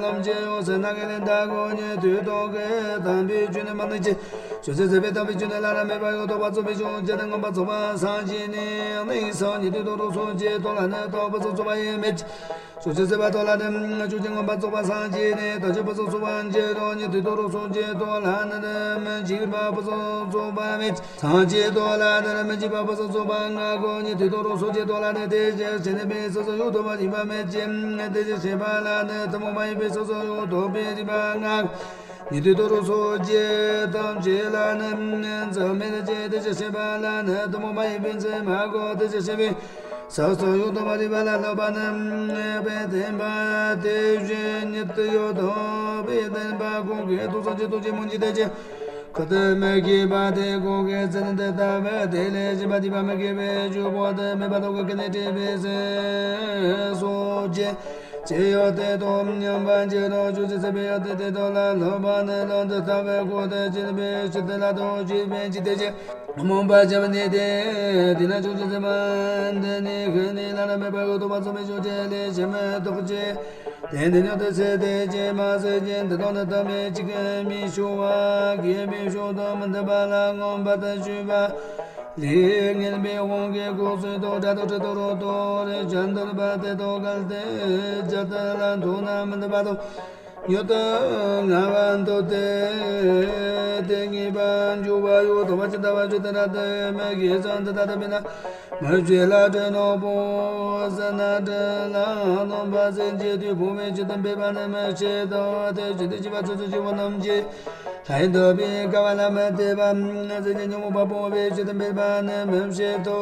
ལམ་གྱི་ཡང་ཟེར་ན་ངེས་ལེན་ལྟ་གོ། ཉན་ཐོས་བདག་གི་དམ་པའི་ཆོས་ནི་མ་ནིང་ཕྱིར། ཕྱོགས་ཆོས་ཟད་པའི་དམ་པའི་ཆོས་ནི་བླ་ན་མེད་པ་ཡང་དག་པར་རྫོགས་པའི་ཕྱོགས་ཆོས་དང་མངོན་པར་རྫོགས་པ་སངས་རྒྱས་ནི་ནི་ཟེར། ཉན་ཐོས་དང་རང་སངས་རྒྱས་བདག་ལ་ནི་རྟག་པར་སངས་རྫོགས་པ་ཡང་མེད་ཅིང་། ཕྱོགས་ཆོས་ཟད་པ་བདག་ལ་ནི་ཕྱོགས་ཆོས་མངོན་པར་རྫོགས་པ་སངས་རྒྱས་ནི་ཐམས་ཅད་པ་སངས་རྫོགས་པར་འགྱུར་རོ། ཉན་ཐོས་དང་རང་སངས་རྒྱས་བདག་ལ་ནི་མི་འཇིགས་པ་སངས་རྫོགས་པ་མེད་ཅིང་། སངས་རྒྱས་བདག་ལ་ནི་མི་འཇིགས་པ་སངས་རྫོགས་པ་མངའ་གོ། ཉན་ཐོས་དང་རང་སངས་རྒྱས་བདག་ལ་ནི་དེ་བཞིན་གཤེགས་པའི་ཕྱོགས་སུ་ཡང་དག་པར་རིག་པ་མེད་ཅིང་། དེ་བཞིན་གཤེགས་པ་ལ་ནི་ཐུན་མོང་མ་ཡིན་པའི་ཕྱོགས་སུ་ཡང་དག་པའི་རིག་པ་མངའ་གོ། ཉན་ཐོས་དང་རང་སངས་རྒྱས་ཐམས་ཅད་ལ་ནི་མཚམས་མེད་ཅིང་། དེ་བཞིན་གཤེགས་པ་ལ་ནི་ཐུན་མོང་མ་ཡིན་པའི་མཚམས་མ་གོ། དེ་བཞིན་གཤེགས་པའི་ཕྱོགས་སུ་ཡང་དག་པར་རིག་པ་ལ་སློབ་པ་ནི་དཔེ་བསྟན་པ། དེ་བཞིན་ཉིད་དུ་ཡང་དག་པའི་བསྟན་པ། གང་གིས་སྟོང་སངས་རྒྱས་སྟོང་ཆེན་མང་གི་དེ་ཅིག་ཁོ་ཐུག་མི་དགོས་པ་དེ། གང་གིས་ཚུལ་དེ་ལྟ་བུ་དེ་ལས་གཞན་པ་སྡིག་པ་མི་དགེ་བའི་ཆོས་པོ་དེ་མེད་པ་དང་། གང་གིས་ནི་དྲི་བའི་ཚེ་སོགས་ཀྱི་ཅི་ཡང་དེ་དང་མཉམ་པར་འགྱུར་རོ། ཕྱོགས་ཆོས་ཟད་པའི་ཡང་དག་དེ་དག་ལ་སློབ་པ་ནི་ལམ་དེ་ལྟ་བུའི་སྒོ་དེ་ཕྱེ་བའི་ཕྱིར་དེ་ལ་དོགས་གཅོད་པའི་ཕྱིར་དེ་ཅིག་སྨོན་པར་བྱ་བ་ནི་སྟེ། དེས་ན་ཕྱོགས་ཆོས་ཟད་པ་འདི་ནི་ཤེས་ནས་བླ་ན་མེད་པ་ཡང་དག་པར་རྫོགས་པའི་ཕྱོགས་ཆོས་ལས་ཕྱིར་མི་ལྡོག་ཅིང་། དེ་འདི་ཉིད་དུ་ཟད་དེ་ཅིས་མ་ཟད་ཅིང་། འདི་དག་ནི་ཐ་མལ་གཅིག་གིས་མི་ཆོག་པ། དགེ་བའི་ཕྱོགས་དང་མི་མཐུན་པ་ལ་མངོན་པར་ཞུས་པ་ལས་ངན་པའི་དབང་གིས་ལྐོག་གསོད་དང་དགྲ་དང་གྲི་དང་རོ་དང་རེག་བྱ་འདོད་པ་དེ་དག་གལ་ཏེ་ཇི་ལྟར་ལ་མཐོང་ན་མི་མཐུན་པ་དང་། ཉོན་དང་ངལ་བ་འདོད་དེ། དེ་ངེས་པར་འབྱུང་བ་ཡང་དག་པར་ཇི་ལྟ་བ་བཞིན་དུ་རབ་ཏུ་མི་ཤེས་ཤིང་། འདི་ལྟ་སྟོན་པས་ན་མི་ཕྱེད་ལ་དྲི་ནོར་བུ་ཟད་ན་དྲི་ལ་སྣང་བ་ཟད་ཀྱི་དུས་ཕུང་བའི་ཕྱིར་དུ་འབད་པ་ནི་མི་བྱེད་དོ། དེ་བཞིན་དུ་སྐྱེས་པ་སོ་སོའི་སྐྱེ་བོ་རྣམས་ཀྱི་ལྷའི་འདོད་པའི་སྐལ་བ་ལ་མི་ལྟོས་པ། ཟད་ཀྱི་ཉོན་མོངས་པ་སྤོང་བའི་ཕྱིར་དུ་འབད་པ་ནི་མི་བྱེད་དོ།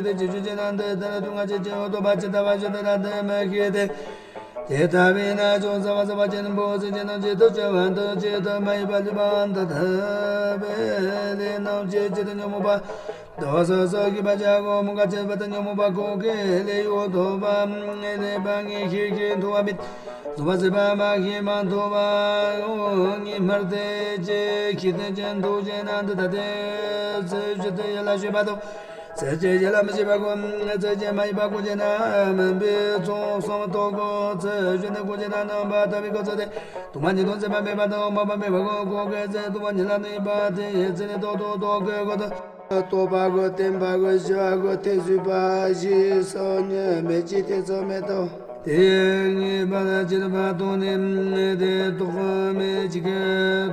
དེ་ཅི་ཕྱིར་ཞེ་ན། འདི་ལྟར་སྡུག་བསྔལ་ཆོས་ཅན་ཡང་དག་པར་ཇི་ལྟ་བ་བཞིན་དུ་རབ་ཏུ་མི་ཤེས་ཏེ། དེ་ལྟ་བས་ན་ཅུང་ཟད་པ་ཟད་པ་ཅན་པོ་ཟད་ཅན་རྣམས་ཀྱི་དུ་ཅན་པ་འདུ་བྱེད་དུ་མ་ཡིན་པ་ལུས་པ་འདི་ལྟ་བུའི་ལས་རྣམས་ཀྱི་ཇི་ལྟར་ཉོན་མོངས་པ་དོ་སོ་སོ་གི་པ་ཅག་གོ་མུ་ག་ཅན་པ་དང་ཉོན་མོངས་པ་གོ་གི་ལས་ཡོད་དོ་པ་ལས་པ་ངེས་ཤེས་ཤེས་མཐོ་བ་མིན། རྫོགས་པ་ཟད་པ་མ་ཤེས་མ་མཐོ་བ་ངེས་སྨྲར་དེ་ཅི་ཤེས་དེ་ཅན་མཐོ་ཅན་ན་འདི་ལྟ་སྟེ། ཚེ་ཕྱི་དུ་ཡིད་ལ་ཞེན་པ་དང་། ཚེ་ཕྱི་ཡིད་ལ་མི་ཞེན་པ་གོ། ཚེ་ཕྱི་མ་ཡིན་པ་གོ་ཅན་ན་མིན་པའི་ཚོགས་གསུམ་རྟོག་གོ། ཚེ་ཕྱི་དུ་གོ་ཅན་ན་རྣམ་པར་དག་པའི་གོ་ཚུལ་ཏེ། སྟོང་པ་ཉིད་དང་ཟད་པ་མེད་པ་དང་མ་པ་མེད་པ་གོ། གོ་གི་ཚེ་སྟོང་པ་ཉིད་ལ་གནས་པ་དེ་ཡི་ཚེ་ནི་རྟོག་ཏུ་རྟོག་གི་གོ་དང་། རྟོག་པ་གོ་བརྟན་པ་གོ་ཞི་བ་གོ་ཐེ་ཚོམ་པ་ཞེས་སོགས་ཉིད་མེད་ཅེས་ཐེ་ཚོམ་མེད་དོ། དེ་ངེས་པར་བྱེད་པ་དང་ནི་དེ་རྟོག་མེད་ཅིག་གི་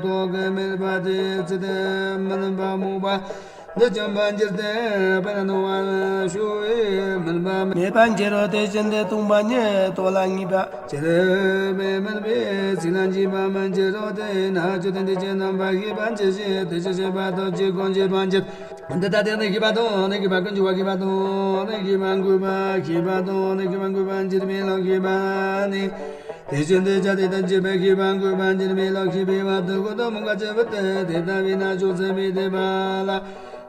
རྟོག་གི་མེད་པ་དེ་ཚེ་དེ་མིན་པ་མོངས་པ་འདི་བཅོམ་པར་འགྱུར་ཏེ་དཔེར་ན་སྣང་བ་ཞུ་བའི་མིན་པ་མེད་པར་འགྱུར་རོ། དེ་བཞིན་དུ་སྟོང་པ་ཉིད་རྟོགས་ལ་ངེས་པ་ཅི་རུང་མེད་མིན་པའི་ཚིག་ལ་འཇིགས་པ་མི་འགྱུར་རོ། དེས་ན་ཆོས་ཐམས་ཅད་ཀྱི་རྣམ་པར་ཤེས་པ་འཇིག་ཕྱིར་དེ་ཕྱིར་ཤེས་པ་ཐམས་ཅད་ཀུན་འཇིག་པར་འགྱུར། འདི་ལྟ་སྟེ་ནི་ཤེས་པ་དང་ནི་ཤེས་པ་ཀུན་འཇིག་པ་ཤེས་པ་དང་ནི་ཤེས་པ་འགོག་པ་ཤེས་པ་དང་ནི་ཤེས་པ་འགོག་པར་འགྱུར་བའི་ལམ་ཤེས་པ་ནི། དེ་བཞིན་དུ་ཆ་དེ་དང་བཅས་པའི་ཤེས་པ་འགོག་པར་འགྱུར་བའི་ལམ་ཤེས་པའི་བར་དུ་ཀུན་ཏུ་མུ་ག་ཅན་པོ་སྟེ། དེ་ལྟ་བས་ན་ཕྱོགས་མཚུངས་པའི་ཐེག་པ་ལ།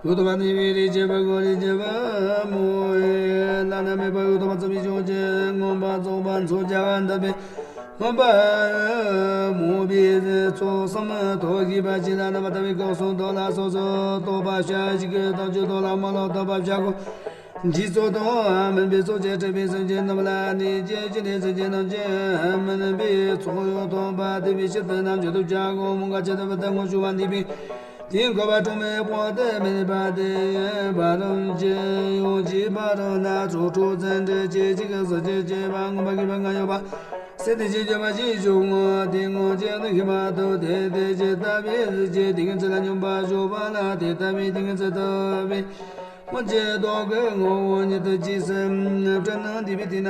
ཡོད་དོ་བ་ནི་བའི་རིགས་ཀྱི་བུ་གོ་རིགས་ཀྱི་བུ་མོ་ཡི་བླ་ན་མེད་པ་ཡོད་དོ་བ་ཚུལ་མིན་ཕྱོགས་ཀྱི་མངོན་པར་རྫོགས་པ་མཚོན་བྱ་བ་འདི་པའི་མངོན་པ་མོས་པའི་ཚོགས་གསུམ་ཐོབ་ཤེས་པ་ཅི་ལ་རྣམ་པར་དག་པའི་སྐབས་སུ་དོ་ལ་སོ་སོར་རྟོག་པ་བྱ་ཞིང་གི་དོན་གྱི་དོ་ལ་མ་ལོག་རྟོག་པ་བྱ་གོ། འཇིག་ཚོགས་དང་མུན་པའི་ཚོགས་ཀྱིས་སྲིད་པའི་སེམས་ཅན་རྣམས་ལ་གནོད་བྱེད་ཀྱི་ནི་སེམས་ཅན་རྣམས་ཀྱི་མུན་པའི་ཚོགས་ཡོད་དོ་བ་དེ་བའི་ཕྱིར་དུ་རྣམ་འགྱུར་དུ་བྱ་གོ་མུ་ག་ཅན་དུ་བུ་དུ་ངོ་ཤུ་བ་འདི་པའི། དེའི་འཁོར་བ་གྲངས་མེད་པོ་དེ་མེད་པ་དེ་ཡོད་པ་རང་བཞིན་ཡོད་ཀྱི་བར་ན་ཚོགས་དྲུག་ཚན་ཁྲི་ཆེ་གཅིག་གི་སུ་ཆེ་ཆེ་བ་མངོན་པར་ཤེས་པ་ལྔ་ཡོད་པ། སེམས་དེ་ཆེ་ཆེ་བ་ཞིག་བྱུང་ངོ་། དེ་ངོ་ཅན་དུ་ཤེས་པ་དང་དེ་དེ་ཇི་ལྟ་བའི་གཟུགས་ཅན་དེ་ངེས་ཚུལ་ལ་སྙོམས་པར་ཞུགས་པ་ལ་དེ་ལྟ་བའི་དེ་ངེས་ཚུལ་ལྟ་བུའི་སྔོན་ཆད་རྟོག་གེའི་ངོ་བོ་ཉིད་དུ་རྗེས་སུ་དྲན་ནས་འདས་པའི་དུས་ན་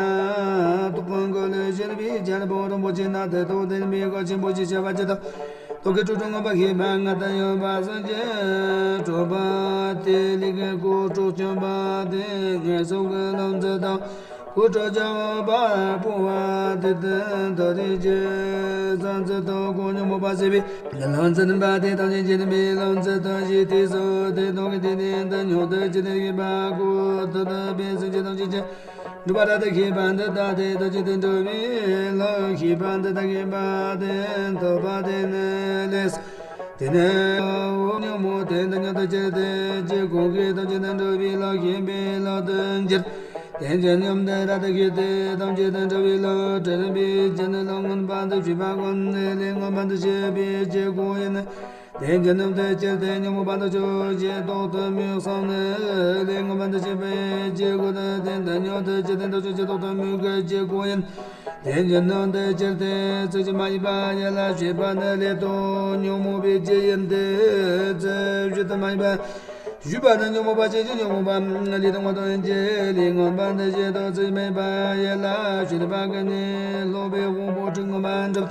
རྟོག་པའི་འགོག་ལས་གཞན་པའི་རྒྱལ་པོ་རིན་པོ་ཆེ་ན་དེ་རྟོག་ལྡན་པའི་གོ་ཆེན་པོ་ཞེས་བྱ་བ་ཇི་ལྟར། རྟོག་གེའི་དྲུག་ཏུ་མངོན་པར་ཤེས་པ་ལྔ་ལྟར་ཡོད་པ་སངས་རྒྱས་གྲུབ་པ་དེ་ལས་ཀྱི་སྐུ་དྲུག་བྱོན་པ་དེ་ངེས་སོ་གི་ལམ་འཛིན་དང་སྐུ་དྲུག་བྱོན་པ་སྤོང་བ་དེ་དོན་དག་རིགས་ཀྱི་སངས་རྒྱས་དང་ཀུན་ཉོན་མོངས་པ་ཟད་པའི་ལམ་འཛིན་པ་དེ་ཐམས་ཅད་མཁྱེན་པའི་ལམ་འཛིན་དང་ཞེས་དེ་སོགས་དེ་དག་གི་དེ་ནི་འདི་ཉོན་དུ་ཅི་ནས་ཡིན་པ་ཀུན་ཏུ་བདག་པས་སེམས་ཅན་ཐམས་ཅད་ཀྱི། འགྲོ་བ་རབ་ཏུ་ཤེས་པ་འདི་ལྟ་སྟེ་ཐམས་ཅད་དུ་འགྲོ་བའི་ལམ་ཤེས་པ་འདི་ལྟར་ཤེས་པ་དེ་ཐོབ་པ་དེ་ནི་ལས་སོ། དེ་ནས་ཉོན་མོངས་དེ་འདི་ཉིད་དུ་སྐྱེས་ཏེ་ཅི་གང་གིས་ཐམས་ཅད་དུ་འགྲོ་བའི་ལམ་ཤེས་པའི་ལམ་དུ་འགྱུར། དེ་ཉིད་སྙོམས་དེ་རབ་ཏུ་ཤེས་ཏེ་ཐམས་ཅད་དུ་འགྲོ་བའི་ལམ་དྲན་པའི་རྒྱུ་ནི་ལམ་མངོན་པ་འདི་ཤེས་པ་ཀུན་ནས་ལས་མངོན་པ་འདི་ཤེས་པའི་རྒྱུ་ཀུན་ཡིན། དེ་ཉིད་སྙོམས་དེ་སྐྱེས་ཏེ་ཉོན་མོངས་པ་འདི་ཆོས་ཅན་རྟོག་ཏུ་མི་བསམ་ནས་ལས་མངོན་པ་འདི་ཤེས་པའི་རྒྱུ་ཀུན་ནས་དེ་ཉིད་སྙོམས་དེ་སྐྱེས་ཏེ་འདི་ཆོས་ཅན་རྟོག་ཏུ་མི་འགོད་རྒྱུ་ཀུན་ཡིན། དེ་ཉིད་སྙོམས་དེ་སྐྱེས་ཏེ་ཚུལ་གཞན་མ་ཡིན་པ་ཡིད་ལ་བྱེད་པ་ནི་ལས་དང་ཉོན་མོངས་པའི་རྒྱུ་ཡིན་ཏེ། ཚུལ་གཞན་དུ་མ་ཡིན་པ་ཞུས་པ་ནི་ཉོན་མོངས་པ་སྐྱེ་ཞིང་ཉོན་མོངས་པ་ལས་དང་ངོ་ལྟོས་ཡིན་གྱི། ལས་མངོན་པ་འདི་བྱེད་དང་ཚུལ་གཞན་མ་ཡིན་པ་ཡིད་ལ་བྱེད་པ་ཀུན་ནས་ལོག་པའི་དབང་པོ་དྲུག་མངོན་པར་འགྲུབ།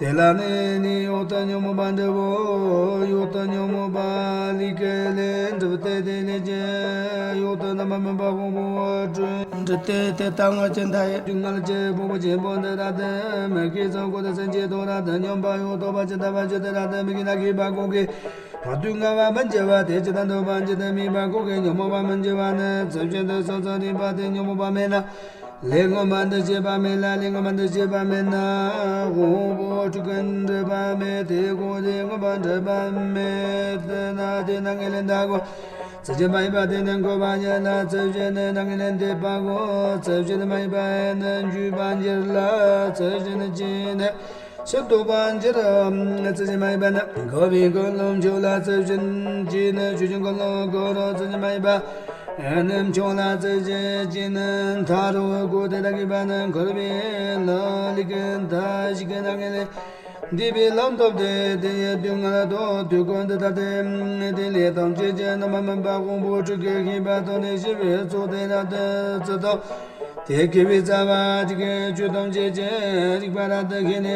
དེ་ལ་ནི་ནི་གཡོ་དང་ཉོན་མོངས་པ་འགྲུབ་བོ། གཡོ་དང་ཉོན་མོངས་པ་ལས་ཀྱི་ལས་འགྲུབ་སྟེ། དེ་ལས་ཀྱི་གཡོ་དང་རྣམ་པར་སྨིན་པ་དབང་པོ་དྲུག་འགྲུབ་སྟེ། དེ་ལྟ་ང་ཅི་འདའ་ཡི། སྡུག་བསྔལ་གྱི་ཕུང་པོ་ཆེན་པོ་འདི་རབ་ཏུ་མི་ཤེས་སོ། ཀུན་ཏུ་སེམས་ཅན་དོན་རབ་ཏུ་སྙམ་པ་ཡང་རྟོག་པ་ཇི་ལྟ་བ་ཇི་ལྟར་རབ་ཏུ་མི་ཤེས་ན་ཤེས་པ་ཀུན་གྱི་སྡུག་བསྔལ་བ་མི་འགྱུར་བ། དེ་ཇི་ལྟར་འདོད་པ་ཇི་ལྟར་སྨིན་པ་ཀུན་གྱི་ཉོན་མོངས་པ་མི་འགྱུར་བ་ནི། ཚུལ་གཞན་དུ་སོ་སོར་རིག་པ་དེ་ཉོན་མོངས་པ་མེད་ལ། ལས་མངོན་པ་འདི་བྱེད་པ་མེད་ལ། ལས་མངོན་པ་འདི་བྱེད་པ་མེད་ན། དབང་པོ་དྲུག་གི་འགྲུབ་པ་མེད། དེ་ཀུན་གྱི་མངོན་པར་འགྲུབ་པ་མེད་ན། དེས་ན་ངེས་ལེགས་འདའ་གོ། ཚུལ་གཞན་མ་ཡིན་པ་དེ་ནི་འཁོར་བ་ཡིན་ལ། ཚུལ་གཞན་ནི་ངེས་ལེགས་འདས་པ་གོ། ཚུལ་གཞན་མ་ཡིན་པ་ནི་འཇུག་པར་འགྱུར་ལ། ཚུལ་གཞན་ནི་ཅི་ནས་ཕྱིར་ལྡོག་པར་འགྱུར། ཚུལ་གཞན་མ་ཡིན་པ་ནི་འཁོར་བའི་ཀུན་སློང་འཆོལ་ལ། ཚུལ་གཞན་གྱིས་ནི་ཆོས་ཅན་ཀུན་སློང་གོ་རུང་། ཚུལ་གཞན་མ་ཡིན་པ་ནི་འཆོལ་ལ། ཚུལ་གཞན་གྱིས་ནི་མཐའ་རུ་གོ། དེ་ལྟར་གྱུར་པ་ནི་འཁོར་བའི་ལམ་ལས་ཀྱི་མཐའ་ཞིག་གི་ནང་ངེས་ལེགས་འདས་པའི་ལམ་ཐོབ་སྟེ། དེ་ཡི་སྡུག་བསྔལ་དང་དུས་ཀུན་དུ་ཐར་ཏེ། དེ་ལས་ཐམས་ཅད་ཀྱི་རྣམ་པར་སྨིན་པ་དབང་པོ་དྲུག་གི་ཤེས་པ་དང་ནི་ཤེས་པའི་ཚོགས་དེ་རབ་ཏུ་ཇི་ལྟ་དེ་སྐྱེ་བའི་རྩ་བ་དེ་གི་ཆོས་ཐམས་ཅད་ཀྱི་རིག་པ་རབ་ཏུ་ཤེས་ནས་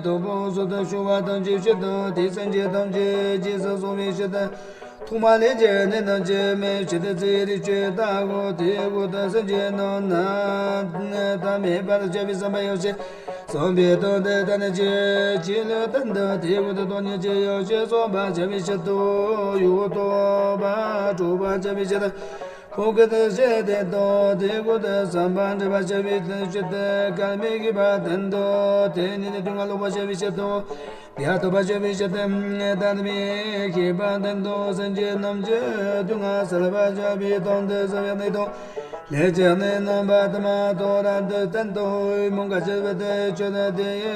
དང་པོ་སོ་སོར་ཞུགས་པ་ཐམས་ཅད་ཕྱིར་དང་དེ་སེམས་ཅན་ཐམས་ཅད་རྗེས་སུ་བཟུང་བའི་ཕྱིར་དུ། ཐོག་མ་ལས་ཀྱི་གནས་རྣམས་ཀྱི་མེད་ཕྱིར་དུ་ཚེ་རིག་བཅུ་ལྟ་བུ་དེའི་སྒོ་དང་སེམས་ཅན་རྣམས་ནི་ད་མེད་པར་བྱ་བའི་བསམ་པ་ཡོད་ཕྱིར། བསམ་པའི་དོན་དེ་ལྟར་ནི་ཅི་ཅི་ལས་བསྟན་ཏོ། དེའི་སྒོ་དང་སྟོང་ཉིད་ཀྱི་ཡོ་བྱད་གསོག་པར་བྱ་བའི་ཕྱིར་དུ་ཡུལ་རྟོགས་པ་སྒྲུབ་པར་བྱ་བའི་ཕྱིར་དུ། ཁོང་གི་དུ་ཞེས་དེ་དང་དེའི་སྒོ་དུ་བསམ་པ་འགྲུབ་པར་བྱ་བའི་ཕྱིར་དུ་སྐལ་མེད་ཤེས་པ་བསྟན་ཏོ། དེ་ཉིད་ནི་དུས་ངན་ལོག་པར་བྱ་བའི་ཕྱིར་དུ། དེ་ཡང་ཐོབ་པར་བྱ་བའི་ཕྱིར་དུ་དམ་པའི་ཤེས་པ་བསྟན་ཏོ། སེམས་ཅན་རྣམས་ཀྱི་སྡུག་བསྔལ་བསལ་བར་བྱ་བའི་དོན་དུ་བསམ་ཡས་ནི་དང་ལས་ཀྱི་གནས་རྣམ་པ་དུ་མ་དོ་ར་དུ་བསྟན་ཏོ། མོའུ་འགལ་གྱི་བུ་དེ་ཁྱོད་དེ་ཡི་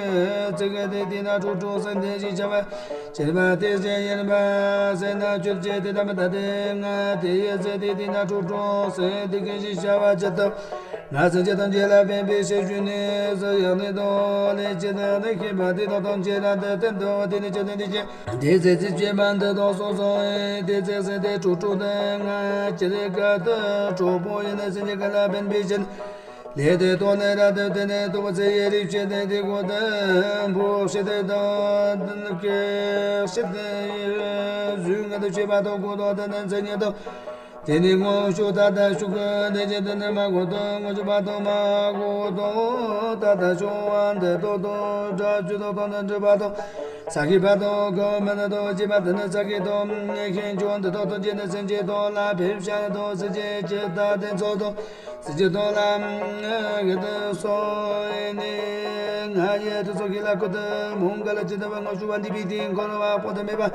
ཚིག་གི་དེ་དེ་ན་ཁྲོ་ཁྲོ་སེམས་དེ་ཞེས་བྱ་བ་ཁྱེད་མ་དེ་ཞེས་ཡིན་པ་སེམས་ན་ཁྱོད་ཀྱི་དེ་དམ་པ་དེ་ང་དེ་ཡི་ཚེ་དེ་དེ་ན་ཁྲོ་ཁྲོ་སེམས་དེ་གི་ཞེས་བྱ་བ་ཇི་ལྟར། ང་སེམས་ཅན་ཐམས་ཅད་ལ་ཕན་པའི་ཕྱིར་ཞུས་ནས་སུ་ཡང་ནི་དང་ལས་ཅི་དང་ནི་ཤེས་པ་དེ་དག་ཐམས་ཅད་ལ་དེ་བསྟན་ཏོ། དེ་ནི་ཅི་དང་དེ་ཅི། དེ་ཚེ་ཚེ་བཅད་པ་འདི་དག་སོགས་སོ། དེ་ཚེ་སེམས་དེ་ཁྲོ་ཁྲོ་དང་ང་ཅི་རིགས་ཀ་དུ་གྲོགས་པོ་ཡིན་ན་སེམས་ཅན་ག་ལ་ཕན་པའི་ཕྱིར། ལས་དེ་དོན་ནི་ར་དུ་དེ་ནི་དུ་བ་ཚེ་ཡི་རིག་བྱེད་དེ་དེ་གོ་དང་འཕོ་ཤེས་དེ་དང་སྐད་ཤེས་དེ་ཟུག་ང་དུ་བྱེད་པ་དང་གོ་དང་དེ་ནི་མཚན་ཉིད་དང་། དེ་ནི་དངོས་ཤུགས་ད་ལྟ་ཤུགས་ཀྱི་དེ་ཅི་དེ་ནི་མ་གོ་དང་དངོས་ཤུགས་པ་དང་མ་གོ་དང་ད་ལྟ་ཤུགས་པ་འདི་དག་དང་སྒྲ་བཅུ་དག་དང་ནི་འགྲུབ་པ་དང་ས་གི་པ་དང་གོ་མི་ནི་དང་བཅས་པ་དེ་ནི་ས་གི་དང་ཤིན་སྦྱོར་འདི་དག་དང་བཅས་ནས་སེམས་ཅན་དག་ལ་ཕན་བྱ་དང་སེམས་ཅན་ཇི་ལྟར་དེ་ཚོགས་དང་སེམས་ཅན་དག་ལ་གི་དེ་སོགས་ནི་ང་ཡི་དེ་ཚོགས་ཀྱི་ལ་ཁོ་དེ་མོའུ་འགལ་ལ་ཇི་ལྟ་བ་དངོས་ཤུགས་པ་འདི་པའི་དེ་འཁོར་བ་པོ་དེ་མེད་པ།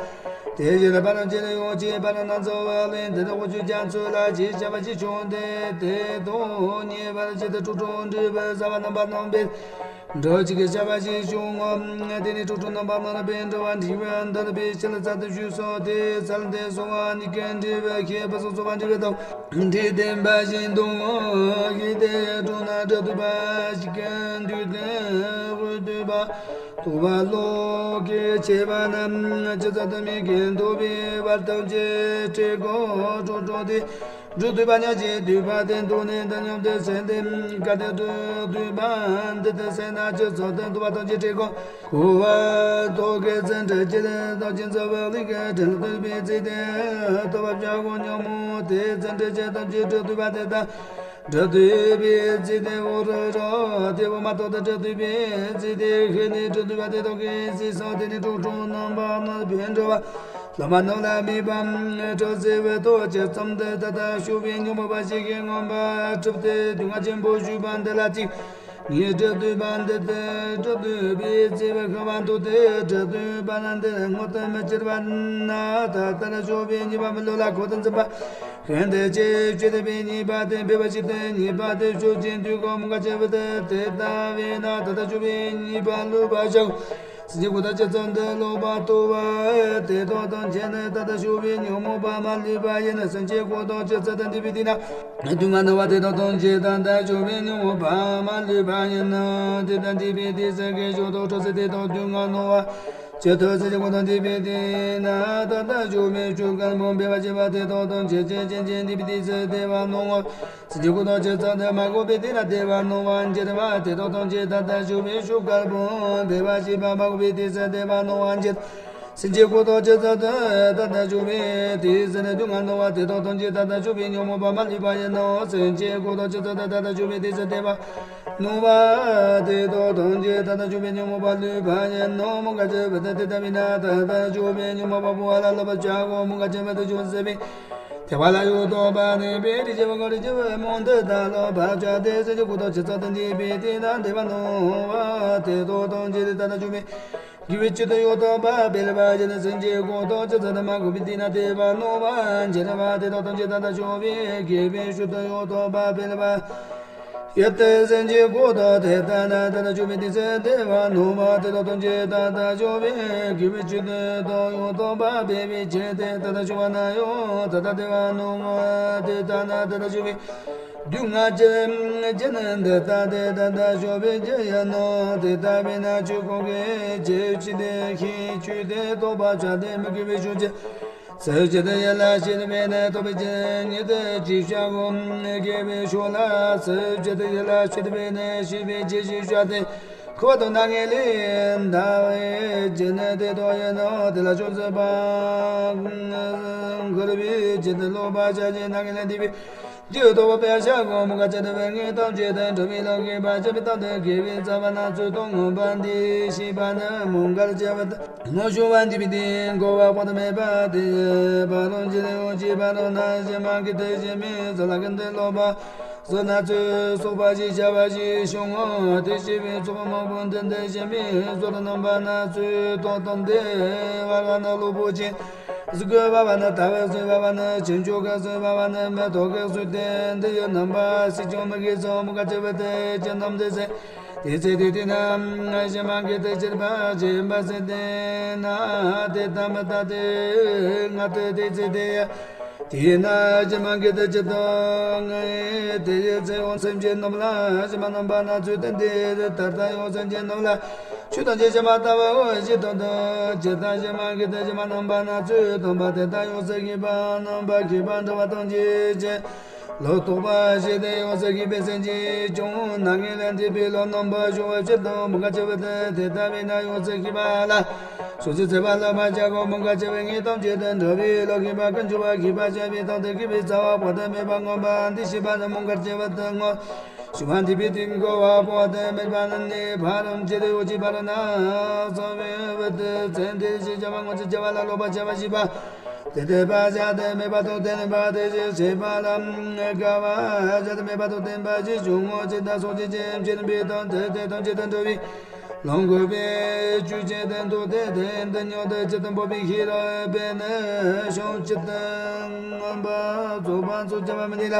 དེ་བཞིན་པ་རྣམས་ཀྱི་ཡོངས་ཀྱི་པ་རྣམས་ཚོགས་པ་ལས་འདི་དག་ཀུན་ཀྱང་ཚུལ་ལ་ཅི་བྱ་བ་ཅི་བྱུང་སྟེ་དེ་དོན་ཉེ་བར་ཅི་སྟེ་ཁྲོ་ཁྲོ་འདྲིས་པའི་ས་བ་རྣམ་པ་རྣམ་པའི་འགྲོ་ཅི་གི་བྱ་བ་ཅི་བྱུང་ངོ་། དེ་ནི་ཁྲོ་ཁྲོ་རྣམ་པ་རྣམ་པའི་འགྲོ་བ་འདྲིས་པའི་འདར་པའི་ཕྱིར་ཚར་དུ་བཞུགས་སོ། དེ་ཚར་དེ་སོང་བ་ནི་ཀན་འདྲིས་པའི་ཁྱད་པར་སོགས་སོང་བ་འདྲིས་པའི་དང་འདྲིས་ལྡན་པ་བཞིན་དུ་ངོ་ཤེས་ཏེ་འགྲོ་ན་འགྲོ་འདུག་པ་ཞིག་གི་འདུས་ཏེ་དབུས་འདུས་པ། དུ་བ་ལོག་གི་བྱེད་པ་རྣམས་ཇི་ཙམ་དུ་མིག་གིས་མཐོང་བའི་བར་དང་བཅས་བྲེ་གོ་ཁྲོ་ཁྲོ་སྟེ། འགྲོ་འདུག་པ་ཉག་གཅིག་འདུས་པ་དེ་འདུག་ནས་འདི་སྙམ་དུ་སེམས་ཏེ་ག་དེ་འདུག་འདུས་པ་འདི་དེ་སེམས་ན་ཇི་ཙམ་དུ་འདུག་པ་དང་བཅས་བྲེ་གོ་ཁོ་བ་ཐོག་གི་ཚེ་འདྲ་ཇི་ལྟར་དང་ཅི་འཛམ་བུ་གླིང་གི་དྲན་ལ་འདུས་པའི་ཚེ་དེ་ཐོབ་པ་བྱ་གོ་ཉོན་མོངས་དེ་ཚེ་འདྲ་ཇི་ལྟར་ཅི་འགྲོ་འདུག་པ་དེ་དང་འགྲོ་འདུག་པའི་ཚེ་དེ་འོ་རོ་རོ་དེ་བོ་མ་ཐོག་ཏུ་འགྲོ་འདུག་པའི་ཚེ་དེ་ཤེས་ནས་འགྲོ་འདུག་པ་དེ་དག་གི་ཚེ་སང་དེ་ནི་ཁྲོ་ཁྲོ་རྣམ་པ་རྣམ་པའི་འགྲོ་བ་ལ་མ་ནོར་ལ་མེད་པ་ཁྲོ་ཟེར་བའི་ཐོག་ཅི་ཙམ་དུ་ད་ལྟ་ཞུགས་པའི་ཉོན་མོངས་པ་ཞིག་གིས་མངོན་པར་གྲུབ་སྟེ་སྡུག་བསྔལ་ཆེན་པོ་ཞུགས་པ་འདི་ལ་གཅིག་ངས་འགྲོ་འདུག་པ་འདི་ལྟར་འགྲོ་འདུག་པའི་ཚེ་བའི་ཤེས་པ་འདུག་སྟེ་འགྲོ་འདུག་པ་ན་འདིར་ངོ་ཐུག་མི་ཕྱིར་བ་ན་ད་ལྟར་ཞུགས་པའི་ཉེས་པ་མི་བསླུ་ལ་ཁོ་ཐག་འཛིན་པ། ཧན་ཏེ་ཅེས་བྱེད་པའི་ཉེས་པ་དེ་འབད་པ་ཞིག་སྟེ་ཉེས་པ་དེ་ཞུགས་ཅིང་དུས་གོ་མུ་ག་ཅེ་བུ་དེ་དེ་ལྟ་བས་ན་ད་ལྟ་ཞུགས་པའི་ཉེས་པ་བསླུ་བ་བྱའོ། སེམས་ཅན་ཀུན་ཏུ་ཇི་ཙམ་དུ་ལོག་པར་རྟོག་པ་དེ་དག་དང་བཅས་ནས་ད་ལྟ་ཞུགས་པའི་ཉོན་མོངས་པ་མ་ལུས་པ་ཡིན་ན་སེམས་ཅན་ཀུན་ཏུ་ཇི་ཙམ་དུ་འདུས་པའི་དེ་ན་སྡུག་བསྔལ་ནོར་བ་དེ་དག་དང་བཅས་ད་ལྟ་ཞུགས་པའི་ཉོན་མོངས་པ་མ་ལུས་པ་ཡིན་ན་དེ་ལྟར་འདུས་པའི་དེ་ཚེ་གི་ཞོ་དོ་ཁྲོ་ཟེར་དེ་དག་སྡུག་བསྔལ་ནོར་བ། ཇི་ལྟར་སེམས་ཅན་ཀུན་ཏུ་འདུས་པའི་དེ་ན་ད་ལྟ་ཞུགས་པའི་ཆོས་སྐལ་པོ་འབད་པ་བྱེད་པ་དེ་དག་དང་བཅས་ཏེ་ཅན་ཅན་འདུས་པའི་དེ་ཚེ་བདེ་བ་ནོར་བ། སེམས་ཅན་ཀུན་ཏུ་ཇི་ཙམ་དུ་མ་གོས་པའི་དེ་ན་བདེ་བ་ནོར་བ་འགྱུར་བ་དེ་དག་དང་བཅས་ད་ལྟ་ཞུགས་པའི་ཆོས་སྐལ་པོ་འབད་པ་བྱེད་པ་མ་གོས་པའི་དེ་ཚེ་བདེ་བ་ནོར་བ་འགྱུར། སེམས་ཅན་ཀུན་ཏུ་ཇི་ཙམ་དུ་ད་ལྟ་ཞུགས་པའི་དེ་ཚེ་ནི་སྡུག་བསྔལ་ནོར་བ་དེ་དག་དང་བཅས་ད་ལྟ་ཞུགས་པའི་ཉོན་མོངས་པ་མ་ལུས་པ་ཡིན་ནོ། སེམས་ཅན་ཀུན་ཏུ་ཇི་ཙམ་དུ་ད་ལྟ་ཞུགས་པའི་དེ་ཚེ་བདེ་བ། ནོར་བ་དེ་དག་དང་བཅས་ད་ལྟ་ཞུགས་པའི་ཉོན་མོངས་པ་ལུས་པ་ཡིན་ནོ། མུ་ག་ཅེ་བུ་དེ་དེ་ལྟ་བས་ན་ད་ལྟ་ཞུགས་པའི་ཉོན་མོངས་པ་པོ་ཨ་ལ་ལོ་པ་བྱ་གོ་མུ་ག་ཅེ་བུ་དེ་ཞུགས་ཟེར་བས། ཐེག་པ་ལ་ཡུལ་སྟོང་པ་ནི་པའི་རིགས་ཀྱི་བུ་གོ་རིགས་ཀྱི་བུ་མོ་འདི་ད་ལོ་པ་བྱ་དེ་སེམས་ཅན་ཀུན་ཏུ་ཇི་ཙམ་དུ་འདུས་པའི་དེ་ན་བདེ་བ་ནོར་བ་དེ་དག་དང་བཅས་ཏེ་ད་ལྟ་ཞུགས་པའི། དགེ་བའི་ཆེད་དུ་ཡུལ་སྟོང་པ་སྤེལ་བ་ཡིན་ན་སེམས་ཅན་ཀུན་ཏུ་ཇི་ཙམ་དུ་མ་གོས་པའི་དེ་ན་བདེ་བ་ནོར་བ་འགྱུར་བ་དེ་དག་དང་བཅས་ད་ལྟ་ཞུགས་པའི་དགེ་བའི་ཆེད་དུ་ཡུལ་སྟོང་པ་སྤེལ་བ། ཡུལ་དེ་སེམས་ཅན་ཀུན་ཏུ་དེ་ལྟ་ན་ད་ལྟ་ཞུགས་པའི་དེ་ཚེ་བདེ་བ་ནོར་བ་དེ་དག་དང་བཅས་ད་ལྟ་ཞུགས་པའི་དགེ་བའི་ཆེད་དུ་ཡུལ་སྟོང་པ་སྤེལ་བའི་ཕྱིར་ཏེ་ད་ལྟ་ཞུགས་པ་ན་ཡང་ད་ལྟ་བདེ་བ་ནོར་བ་དེ་ལྟ་ན་ད་ལྟ་ཞུགས་པའི། སྡུག་བསྔལ་ཅི་ཅི་ནི་འདི་ལྟ་སྟེ་ད་ལྟ་ཞུགས་པའི་ཕྱིར་ཡིན་ནོ། དེ་ལྟ་བས་ན་ཆོས་ཁོ་གིས་ཇི་ཕྱིར་དེ་ཤེས་ཆོས་དེ་རྟོགས་པར་བྱ་སྟེ་མི་དགེ་བའི་ཕྱོགས་ཀྱི་ཚུལ་ཇི་ལྟར་ཡིན་ལ་ཤེས་པས་ན་རྟོགས་པའི་ཕྱིར་ཉིད་དུ་ཅི་བྱའོ། དགེ་བའི་ཕྱོགས་ལ་ཚུལ་ཇི་ལྟར་ཡིན་ལ་ཤེས་པས་ན་ཤེས་པའི་ཕྱིར་ཞེས་བྱ་སྟེ། ཐུབ་པ་དང་སྣ་ལྔའི་ལས་འདའ་བའི་རྒྱུ་ནི་དེ་དག་ཡིན་ནོ། དེ་ལ་ཆོས་སྲིད་པ་འཁོར་བའི་རྒྱུ་དེ་ལོག་པར་བྱ་ཞིང་། སྣ་ལྔའི་ལས་འདས་པའི་རྒྱུ་ཐོབ་པར་བྱ་གོ། མོའུ་འགལ་ཅན་དུ་བའི་ངེས་དང་བཅས་ཏེ་འགྲོ་བའི་ལམ་ཤེས་པར་བྱ་བའི་དོན་དུ་མཁས་པའི་རྩ་བ་སྣ་ཚོགས་དང་མངོན་པ་འདི་ཤེས་པ་ནི། མོའུ་འགལ་བྱ་བ་དང་ངོ་ཤེས་པ་འདི་པའི་དེ་འགོག་པ་དཔག་ཏུ་མེད་པ་དེ་ཡི་ཕ་རོལ་ཕྱིན་ཡོངས་ཀྱི་ཕ་རོལ་ན་གཞན་མ་གི་དེ་གཞན་མའི་ཚུལ་ལ་ཀུན་ཏུ་སློབ་པ། བསོད་ནམས་ཚོགས་སོགས་པ་ཞེས་བྱ་བ་ཞིག་བྱུང་ངོ་། དེ་ཤེས་པའི་ཚོགས་མང་པོ་འདི་འདི་གཞན་མའི་བསོད་ནམས་པ་སྣ་ཚོགས་དང་དང་ལྡན་པ་ལ་ནི་གློ་བུར་ཅན། གཟུགས་ཀྱི་བབ་པ་ནི་ལྟ་བུ་གཟུགས་བབ་པ་ནི་ཁྱུ་མཆོག་གི་གཟུགས་བབ་པ་ནི་མི་ཐོག་གི་གཟུགས་ཏེ། འདི་ཡི་རྣམ་པ་སྲིད་ཀྱང་མི་གོས་སོ། མོའུ་འགལ་ཆེ་བ་དེ་ཅི་རྣམས་དེ་ཟེར། དེ་ཚེ་དེ་དེ་ན་གཞན་མ་གི་དེ་ཆེར་པ་ཅེས་པ་ཟེར་ཏེ་ན། དེ་ལྟ་མི་ལྟ་སྟེ་ང་དེ་དེ་ཚེ་དེ། དེས་ན་གཞན་མ་གི་དེ་ཇི་ལྟར་ངའི་དེ་ཡི་ཚེ་འོང་སེམས་ཅན་རྣམས་ལ་གཞན་མ་རྣམ་པ་སྣ་ཚོགས་ཏན་ཏན་ད་ལྟ་ཡང་སེམས་ཅན་རྣམས་ལ་ཆོས་ཐམས་ཅད་གཞན་མ་ལྟ་བུའོ་ཞེས་དོན་དུ་ཇི་ལྟར་གཞན་མ་གི་དེ་གཞན་མ་རྣམ་པ་སྣ་ཚོགས་སྟོན་པ་དེ་ལྟར་ཡང་སེམས་ཤེས་པ་རྣམ་པར་ཤེས་པ་འདྲ་བ་ཐམས་ཅད་ཀྱི་ལུགས་རྟོགས་པར་བྱས་ཏེ་ཡང་སེམས་ཤེས་པའི་སེམས་ཀྱིས་ཀྱང་སྣ་ལྔའི་ལས་འདས་པའི་ལམ་རྣམ་པར་སྦྱོང་བའི་ཕྱིར་དུ་མོའུ་འགལ་ཆེ་བ་དེ་དེ་ལྟ་བས་ན་ཡང་སེམས་ཤེས་པ་ལ། སོ་སོའི་ཚེ་བ་ལ་མ་བྱ་གོ། མོའུ་འགལ་ཆེ་བའི་ངེས་དང་བཅས་ཏེ་འགྲོ་བའི་ལམ་ཤེས་པ་ཀུན་འབྱུང་བ་ཤེས་པར་བྱ་བའི་དོན་དུ་མཁས་པའི་རྩ་བ་དཔག་ཏུ་མེད་པ་མངོན་པ་འདི་ཤེས་པ་ནི་མོའུ་འགལ་ཆེ་བ་དེ་ངོ་ཤེས་པ་འདི་པའི་དེ་འགོག་པ་དཔག་ཏུ་མེད་པ་ནི་ནི་ཕ་རོལ་ཕྱིན་ཡོངས་ཀྱི་ཕ་རོལ་ན་སོང་བའི་བར་དུ་ཚེ་འདི་ཞེས་བྱ་བ་ངོ་ཤེས་བྱ་བ་ལ་སློབ་པར་བྱ་བ་ཤེས་པ། དེ་དེ་བ་བྱ་དེ་མེད་པ་དང་དེ་ནི་བ་དེ་ཞེས་བྱེད་པ་ལ་དགའ་བ་བྱ་དེ་མེད་པ་དང་ལྡན་པ་ཞེས་བྱུང་ངོ་། ཇི་ལྟར་སོགས་ཀྱི་སྐྱེ་མཆེད་པའི་དོན་དེ་དེ་དང་བཅས་ཏེ་འགྲོ་བའི། ལོངས་སྐུ་པའི་ཆོས་ཅན་དུ་དེ་དེ་འདི་ཉིད་དུ་ཇི་ལྟར་འབོད་པའི་ཤེས་རབ་པས་ནི་བྱང་ཆུབ་ཏུ་མངོན་པར་རྫོགས་པར་ཚུལ་བྱ་བ་མི་འདི་ལ་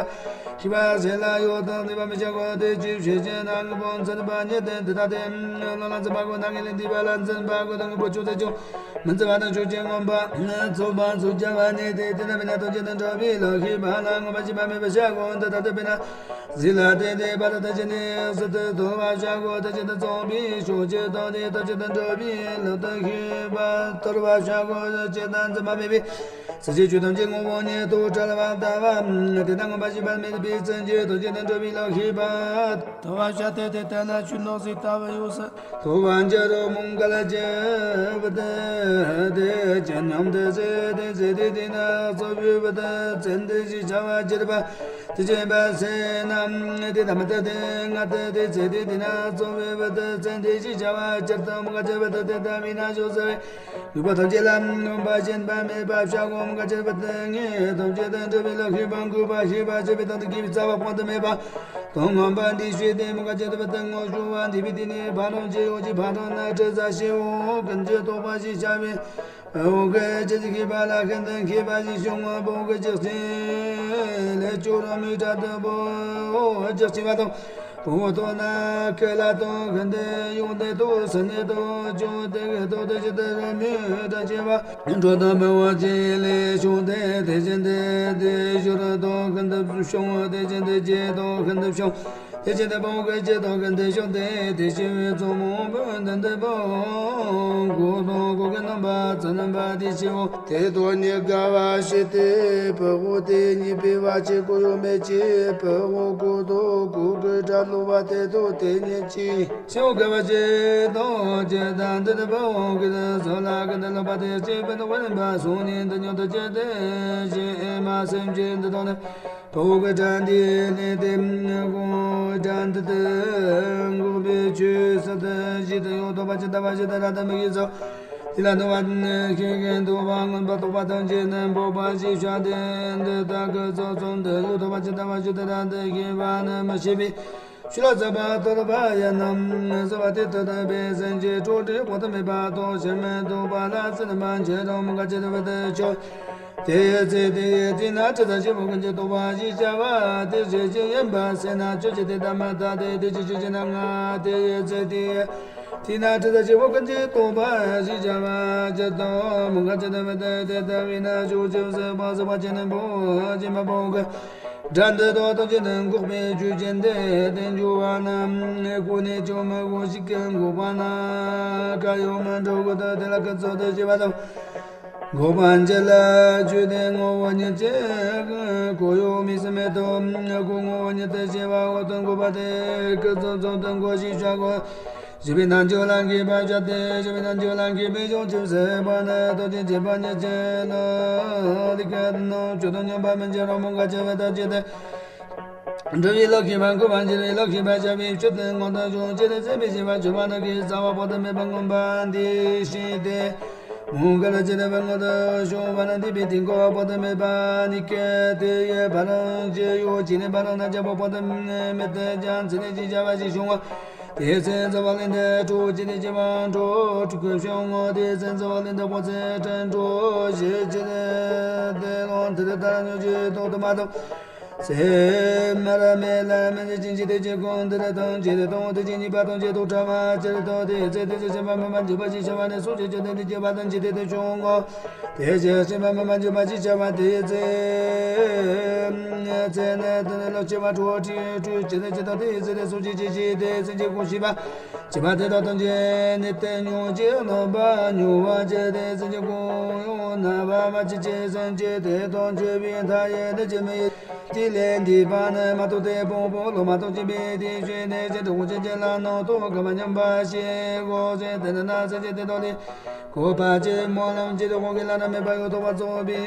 ཤེས་པ་ཟེར་ལ་ཡོད་དང་ནུས་པ་མི་བྱ་གོ། དེ་ཅིའི་ཕྱིར་ཞེ་ན། དངོས་པོ་འཛིན་པ་ཉིད་དེ་འདི་ལྟ་སྟེ། ལམ་ལ་འཛིན་པ་དགོས། སྣ་ལྔའི་ལས་འདས་པ་ལ་འཛིན་པ་དགོས་དང་དངོས་པོ་ཅུང་ཟད་ཀྱང་མི་འཛིན་པ་དང་ཆོས་ཅན་མངོན་པར་རྫོགས་པར་ཚུལ་བྱ་བ་ནི་དེ། དེ་ལྟ་བས་ན་ཐམས་ཅད་དུ་འགྲོ་བའི་ལམ་ཤེས་པ་ལ་མངོན་པར་ཤེས་པ་མེད་པར་བྱ་གོ། འདི་ལྟ་སྟེ་དཔེར་ན། ཟིལ་ལ་བརྟེན་ཏེ་བར་དུ་ཐམས་ཅད་ནི་ཟིལ་དུ་དོར་བར་བྱ་གོ། ཐམས་ཅད་དུ་ཚངས་པའི་ཕྱོགས་ཀྱི་དོན་ནི་ཐམས་ཅད་དུ་འགྲོ་བའི་ལམ་དུ་ཤེས་པ་དོར་བར་བྱ་གོ། ཇི་ལྟར་འཛིན་པ་མེད་པའི་ཟིལ་གྱིས་ཆུ་ཐམས་ཅད་རྔོ་བ་ཉིད་དུ་བྲལ་བ་ལྟ་བུ། དེ་ལྟར་མངོན་པར་ཤེས་པ་མེད་པའི་ཚུལ་གྱིས་ཐམས་ཅད་དུ་འགྲོ་བའི་ལམ་ཤེས་པ་དོར་བར་བྱ་སྟེ། དེ་ལྟ་ན་ཆུ་ནང་ཟིལ་ལྟ་བུ་ཡོད་ཟེར། ཐོབ་པར་འགྱུར་རོ། མོའུ་འགལ་ཆེ་བ་དེ་དེ་ཅི་སྙམ་དེ་ཚེ་དེ་ཚེ་དེ་དེ་ན་ཚོགས་པའི་བུ་དེ་ཚེ་འདི་ཞེས་བྱ་བ་སྤྱིར་པ་དེ་བྱེད་པ་ཟེར་ན། དེ་ལྟ་མི་ལྟ་སྟེ་ང་དེ་དེ་ཚེ་དེ་དེ་ན་ཚོགས་པའི་བུ་དེ་ཚེ་འདི་ཞེས་བྱ་བ་སྤྱིར་དུ་མོའུ་འགལ་ཆེ་བ་དེ་དེ་ལྟ་བས་ན་ཞོག་ཟེར་བའི་ནུས་པ་ཐམས་ཅད་ལ་མངོན་པར་ཞེན་པ་མེད་པར་བྱ་གོ། མོའུ་འགལ་ཆེ་བ་དེ་ངེས་དང་བཅས་ཏེ་འགྲོ་བའི་ལམ་ཤེས་པ་འགོག་པ་ཤེས་པར་བྱ་བའི་དོན་དུ་མཁས་པའི་རྩ་བ་དཔག་ཏུ་མེད་པ། དང་མངོན་པ་འདི་ཤེས་ཏེ་མོའུ་འགལ་ཆེ་བ་དེ་ངོ་ཤེས་པ་འདི་པའི་དེ་ནི་ཕ་རོལ་ཕྱིན་ཡོངས་ཀྱི་ཕ་རོལ་ན་དྲི་ཟ་ཞེའོ། ཀུན་གྱིས་རྟོགས་པ་ཞེས་བྱ་བའི་འོག་གི་ཇི་ལྟར་ཤེས་པ་ལ་ཤིན་ཏུ་མཁས་པ་ཞིག་བྱུང་བ་པོ་གི་ཇག་ཆེན་ལས་ཅོག་རོ་མའི་སྒྲ་དུ་པོ་ཇག་ཆེ་བ་དང་པོ་ཐོག་ན་ཀ་ལ་དང་ཤིན་ཏུ་ཡོང་དེ་དུ་ས་ནི་དུ་ཅུང་དེ་གི་དུ་དེ་ཇི་ལྟར་རོ་མའི་སྒྲ་ཆེ་བ་འགྲོ་དང་མི་བ་ཅི་ལས་བྱུང་སྟེ་དེ་བཞིན་དུ་དེ་ཞོར་དུ་ཤིན་ཏུ་བྱུང་། དེ་བཞིན་དུ་རྗེས་དུ་ཤིན་ཏུ་བྱུང་། དེ་བཞིན་དུ་བོང་གི་རྗེས་དུ་ཤིན་ཏུ་བྱུང་སྟེ་དེ་ཤི་བའི་ཚོགས་མང་པོས་མདུན་དུ་བོང་གོ་དང་གོ་གི་རྣམ་པ་ཙི་རྣམ་པ་དེ་ཤིའོ། དེ་དག་ཉིད་དགའ་བ་བྱས་ཏེ་ཕུ་བོ་དེ་རྙེད་པའི་བར་ཆད་གོ་ཡོང་མེད་ཀྱི་ཕུ་བོ་གོ་དང་གོ་གི་སྒྲ་སློབ་པ་དེ་དག་དེ་ཉིད་ཀྱིས། ཤིའོ་དགའ་བ་བྱེད་དང་བྱེད་དང་འདི་ནི་བོང་གི་ཚོགས་ལ་ཀུན་ཏུ་སློབ་པ་དེ་སྐྱེས་པའི་དོགས་པ་ལེན་པ་སོང་ནས་འདི་ཉིད་དུ་སྐྱེས་ཏེ་ཞེས་ཨེ་མ་སེམས་ཅན་འདི་དག་ནི། ཕུ་བོ་གི་སྒྲ་འདི་ལས་དེ་གོ་སྒྲ་འདི་དེ་འགོག་པའི་ཆོས་ཟད་དུ་ཞི་དུ་ཡང་ཐོབ་པ་ཇི་ལྟ་བ་ཞིག་ཏུ་ར་དུ་མི་གི་ཚོགས། དེ་ལ་འདུ་བ་ཤེས་མཁན་འདུ་བ་མངོན་པར་རྟོགས་པ་ཐམས་ཅད་ནི་འབོད་པ་ཞེས་བྱ་སྟེ་འདི་ལྟ་སྐུ་ཚོགས་ཚོགས་འདི་ཡང་ཐོབ་པ་ཇི་ལྟ་བ་ཞིག་ཏུ་ར་དུ་ཤེས་པ་ནི་མི་ཤེས་པའི་ཆོས་ལ་ཟད་པ་དོར་བ་ཡིན་ནམ། ཟད་པ་དེ་དོར་བའི་སེམས་ཀྱི་གྲོགས་འདྲིས་དཔག་ཏུ་མེད་པ་དང་ཕྱིར་མི་ལྡོག་པ་ལ་སེམས་མ་མཆིས་རུང་མོའུ་འགལ་ཆེ་བ་དུ་ཆོག་དེའི་ཚེ་དེའི་དུས་ན་དྲི་ཟ་ཞེས་པ་ཀུན་གྱིས་རྟོགས་པ་ཞེས་བྱ་བ་དེ་ཆོས་ཅན་ཡིན་པ་ཟེར་ན་ཆོས་ཅན་དེ་ལྟ་མི་ལྟ་སྟེ་དེ་ཅི་ཆོས་ཅན་ན་ང་དེའི་ཚེ་དེའི་དུས་ན་དྲི་ཟ་ཞེས་པ་ཀུན་གྱིས་རྟོགས་པ་ཞེས་བྱ་བ་ཇི་ལྟར་མོའུ་འགལ་ཆེ་བ་དེ་དེ་ལྟ་བས་ན་ཕྱོགས་བཅུ་ཟད་པ་ཟད་པ་ཅན་ནི་བོ་ཅན་མ་བོ་གི་སྒྲ་འདི་དག་ཐམས་ཅད་ནི་འགོག་པའི་ཆོས་ཅན་དེ་དེ་འགྱུར་བ་ན་གོ་ནས་ཀྱང་མི་གོ་ཞིག་གི་འགོག་པ་ན་ག་ཡང་མི་འགྲོ་གོ་ཏོ་དེ་ལ་ཀུན་རྫོབ་ཏུ་ཞེས་པ་དང་། འགོག་པ་འཇལ་ལ་བརྗོད་དེ་ངོ་བོ་ཉིད་ཀྱི་གོ་ཡོང་མི་སྲིད་མེད་དོ། གོ་ངོ་བོ་ཉིད་དུ་ཞེས་པ་འོག་ཏུ་འགོག་པ་དེ་ཀུན་རྫོབ་རྫོབ་ཏུ་འགོག་ཞེས་བྱ་གོ། ཞེས་པའི་རྣལ་འབྱོར་ལ་མཁས་པར་བྱ་སྟེ། ཞེས་པའི་རྣལ་འབྱོར་ལ་མཁས་པའི་གཞུང་ཆེས་ཟད་པ་ནི། རྡོ་རྗེ་ཐེག་པ་ཉེར་གཅིག་ལ་ལི་ཀ་ནི། མཆོག་ཏུ་སྙོམས་པ་མི་འཇིགས་རོ། མོའུ་འགལ་ཆེ་བའི་ཐབས་ཀྱིས་ཏེ། འགྲོ་བའི་ལག་ཤེས་པ་འགུགས་པར་འགྱུར་བའི་ལག་ཤེས་པ་བྱ་བའི་ཕྱིར་དུ་མངོན་དུ་ཕྱོགས་ཕྱིར་སེམས་པའི་ཤེས་པ་སྤྱོད་པ་ནི་གི་རྩ་བ་བོགས་ཏུ་མེད་པར་མངོན་པ་འདི་ཤེས་ཏེ། མོའུ་འགལ་ཆེ་བའི་མངོན་དུ་ཕྱོགས་པ་ནི་འདུས་པའི་དུས་འཁོར་བོགས་ཏུ་མེད་པ་ནི་སྐད་དེ་ཡི་བར་ཅི་ཡོད་ཅི་ནི་བར་ན་རྒྱལ་པོ་བོགས་ཏུ་མེད་དེ་ཀྱང་ཚེ་ནི་ཅི་བྱ་བ་ཞིག་བྱུང་བ། དེའི་ཚེ་འཛམ་བུ་གླིང་འདི་འགྲོ། ཅི་སྟེ་ཅི་མ་འགྲོ་ཁོ་བྱུང་ངོ་། དེའི་ཚེ་འཛམ་བུ་གླིང་འདི་བོགས་ཚད་ཕྲན་འགྲོ་ཞེས་བྱ་སྟེ། ལོ་དེ་དེ་ལྟར་ཉོན་ཅིག་རྟོག་ཏུ་མ་ཐུབ། སེམས་མར་མེ་ལ་མི་འཇིགས་ཅིང་ཇི་ལྟར་ཅི་གོང་དེ་ལྟར་དང་ཇི་ལྟར་དང་དེ་ཅི་ཉིད་པ་དང་ཇི་ལྟར་ཕྲ་བ་ཇི་ལྟར་དང་དེའི་ཚེ་དེ་ཚེ་སེམས་པ་མི་མ་འཇིགས་པ་ཞེས་བྱ་བ་ནི་སོ་སོའི་ཆོས་དེ་འདི་སྐྱེ་བ་དང་ཇི་ལྟར་དེ་བྱུང་ངོ་། དེ་ཕྱིར་སེམས་པ་མི་མ་འཇིགས་པ་ཞེས་བྱ་བ་དེའི་ཚེ་ཚེ་ནི་དེ་ནི་ལོ་སྐྱེ་བ་འགྲོ་བ་ཁྲི་ཁྲི་ཇི་ལྟར་ཇི་ལྟར་དེའི་ཚེ་དེ་སོ་སོའི་ཆོས་ཅི་དེ་སེམས་ཅན་ཀུན་ཤེས་པ། བྱིས་པ་དེ་དག་དང་ཇི་སྙེད་དུ་མྱོང་ཅི་རྣམ་པ་མྱོང་བ་ཇི་སྟེ་སེམས་ཅན་ཀུན་ཡང་རྣམ་པ་མ་མཆིས་ཅི། སེམས་ཅན་དེ་དང་མཆིས་པའི་མཐའ་ཡས་ནི་ཇི་སྨོས། དེ་ལས་འདས་པ་ནི་མ་ཐོབ་སྟེ་སྤོང་པོ་ལོ་མ་ཐོབ་ཅིང་པའི་དེ་ཞུས་ནས་ཅི་འདྲ་བོ་ཅི་ཅི་ལ་ནང་དུ་ག་མ་ཉམས་པ་ཞེས་གོ་ཞིང་དེ་ནི་ན་སེམས་ཅན་དེ་དག་ལས་གོ་བ་ཅི་སྨོན་ལམ་ཅི་དེ་དགོངས་ཀྱི་བླ་ན་མེད་པ་ཡང་དག་པར་རྫོགས་པའི་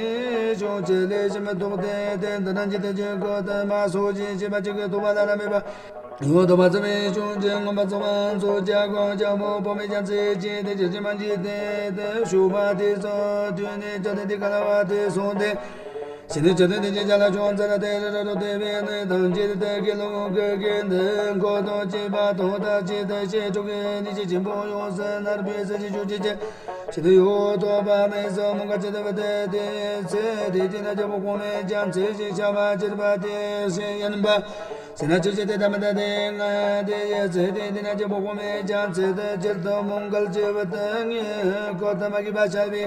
ཕྱོགས་ཅི་ལས་ཞིག་མི་ཐོབ་སྟེ། དེ་འདི་ན་ཇི་སྟེ་ཇི་སྐད་དུ་མ་སོགས་ཅི་ཞེས་པ་ཅི་སྐད་དུ་བ་བླ་ན་མེད་པ། ཡང་དག་པར་རྫོགས་པའི་ཕྱོགས་ཀྱི་མངོན་པར་རྫོགས་པ་རྫོགས་བྱ་གང་ཅི་མོ་བོགས་མེད་ཀྱང་ཚེ་གཅིག་དེ་ཅི་ཕྱིར་མ་འཇིག་སྟེ་དེ་ཞུགས་པ་དེ་སོགས་དུས་ནི་བཅད་དེ་འདི་ག་ལ་བ་དེ་སོང་སྟེ། ཞི་ནི་བཅད་དེ་འདི་ཅི་བྱ་ལ་ཅུང་ཙེ་ར་དེ་རི་ར་རོ་དེ་བས་ནི་དང་ཅི་དེ་དེ་གི་ལོ་གི་གི་འདི་འཁོར་དང་བཅས་པ་དང་ད་ཅི་དེ་ཅི་དྲུག་གི་ནི་ཅི་ཆེན་པོ་ཡོངས་སུ་ནར་བའི་ས་ཅི་ཆུ་ཅི་ཅི་ཞི་དུ་ཡོད་དོ་བ་མེ་སོ་མུ་ག་ཅི་དེ་བ་དེ་དེ་ཚེ་དེ་དེ་ན་ཅི་བོགས་མེད་ཀྱང་ཚེ་ཞིག་བྱ་བ་ཅི་བ་དེ་ཞིག་ཡིན་པ། སེ་ན་ཆོས་ཅན་དེ་ལྟ་མི་ལྟ་སྟེ་ང་དེ་ཡི་ཚེ་དེ་དེ་ན་ཅི་བོགས་མེད་ཀྱང་ཚེ་དེ་ཇི་ལྟར་མོའུ་འགལ་ཆེ་བ་དེ་ངེས་ཁོ་ཐ་མ་གི་བ་ཆ་བའི་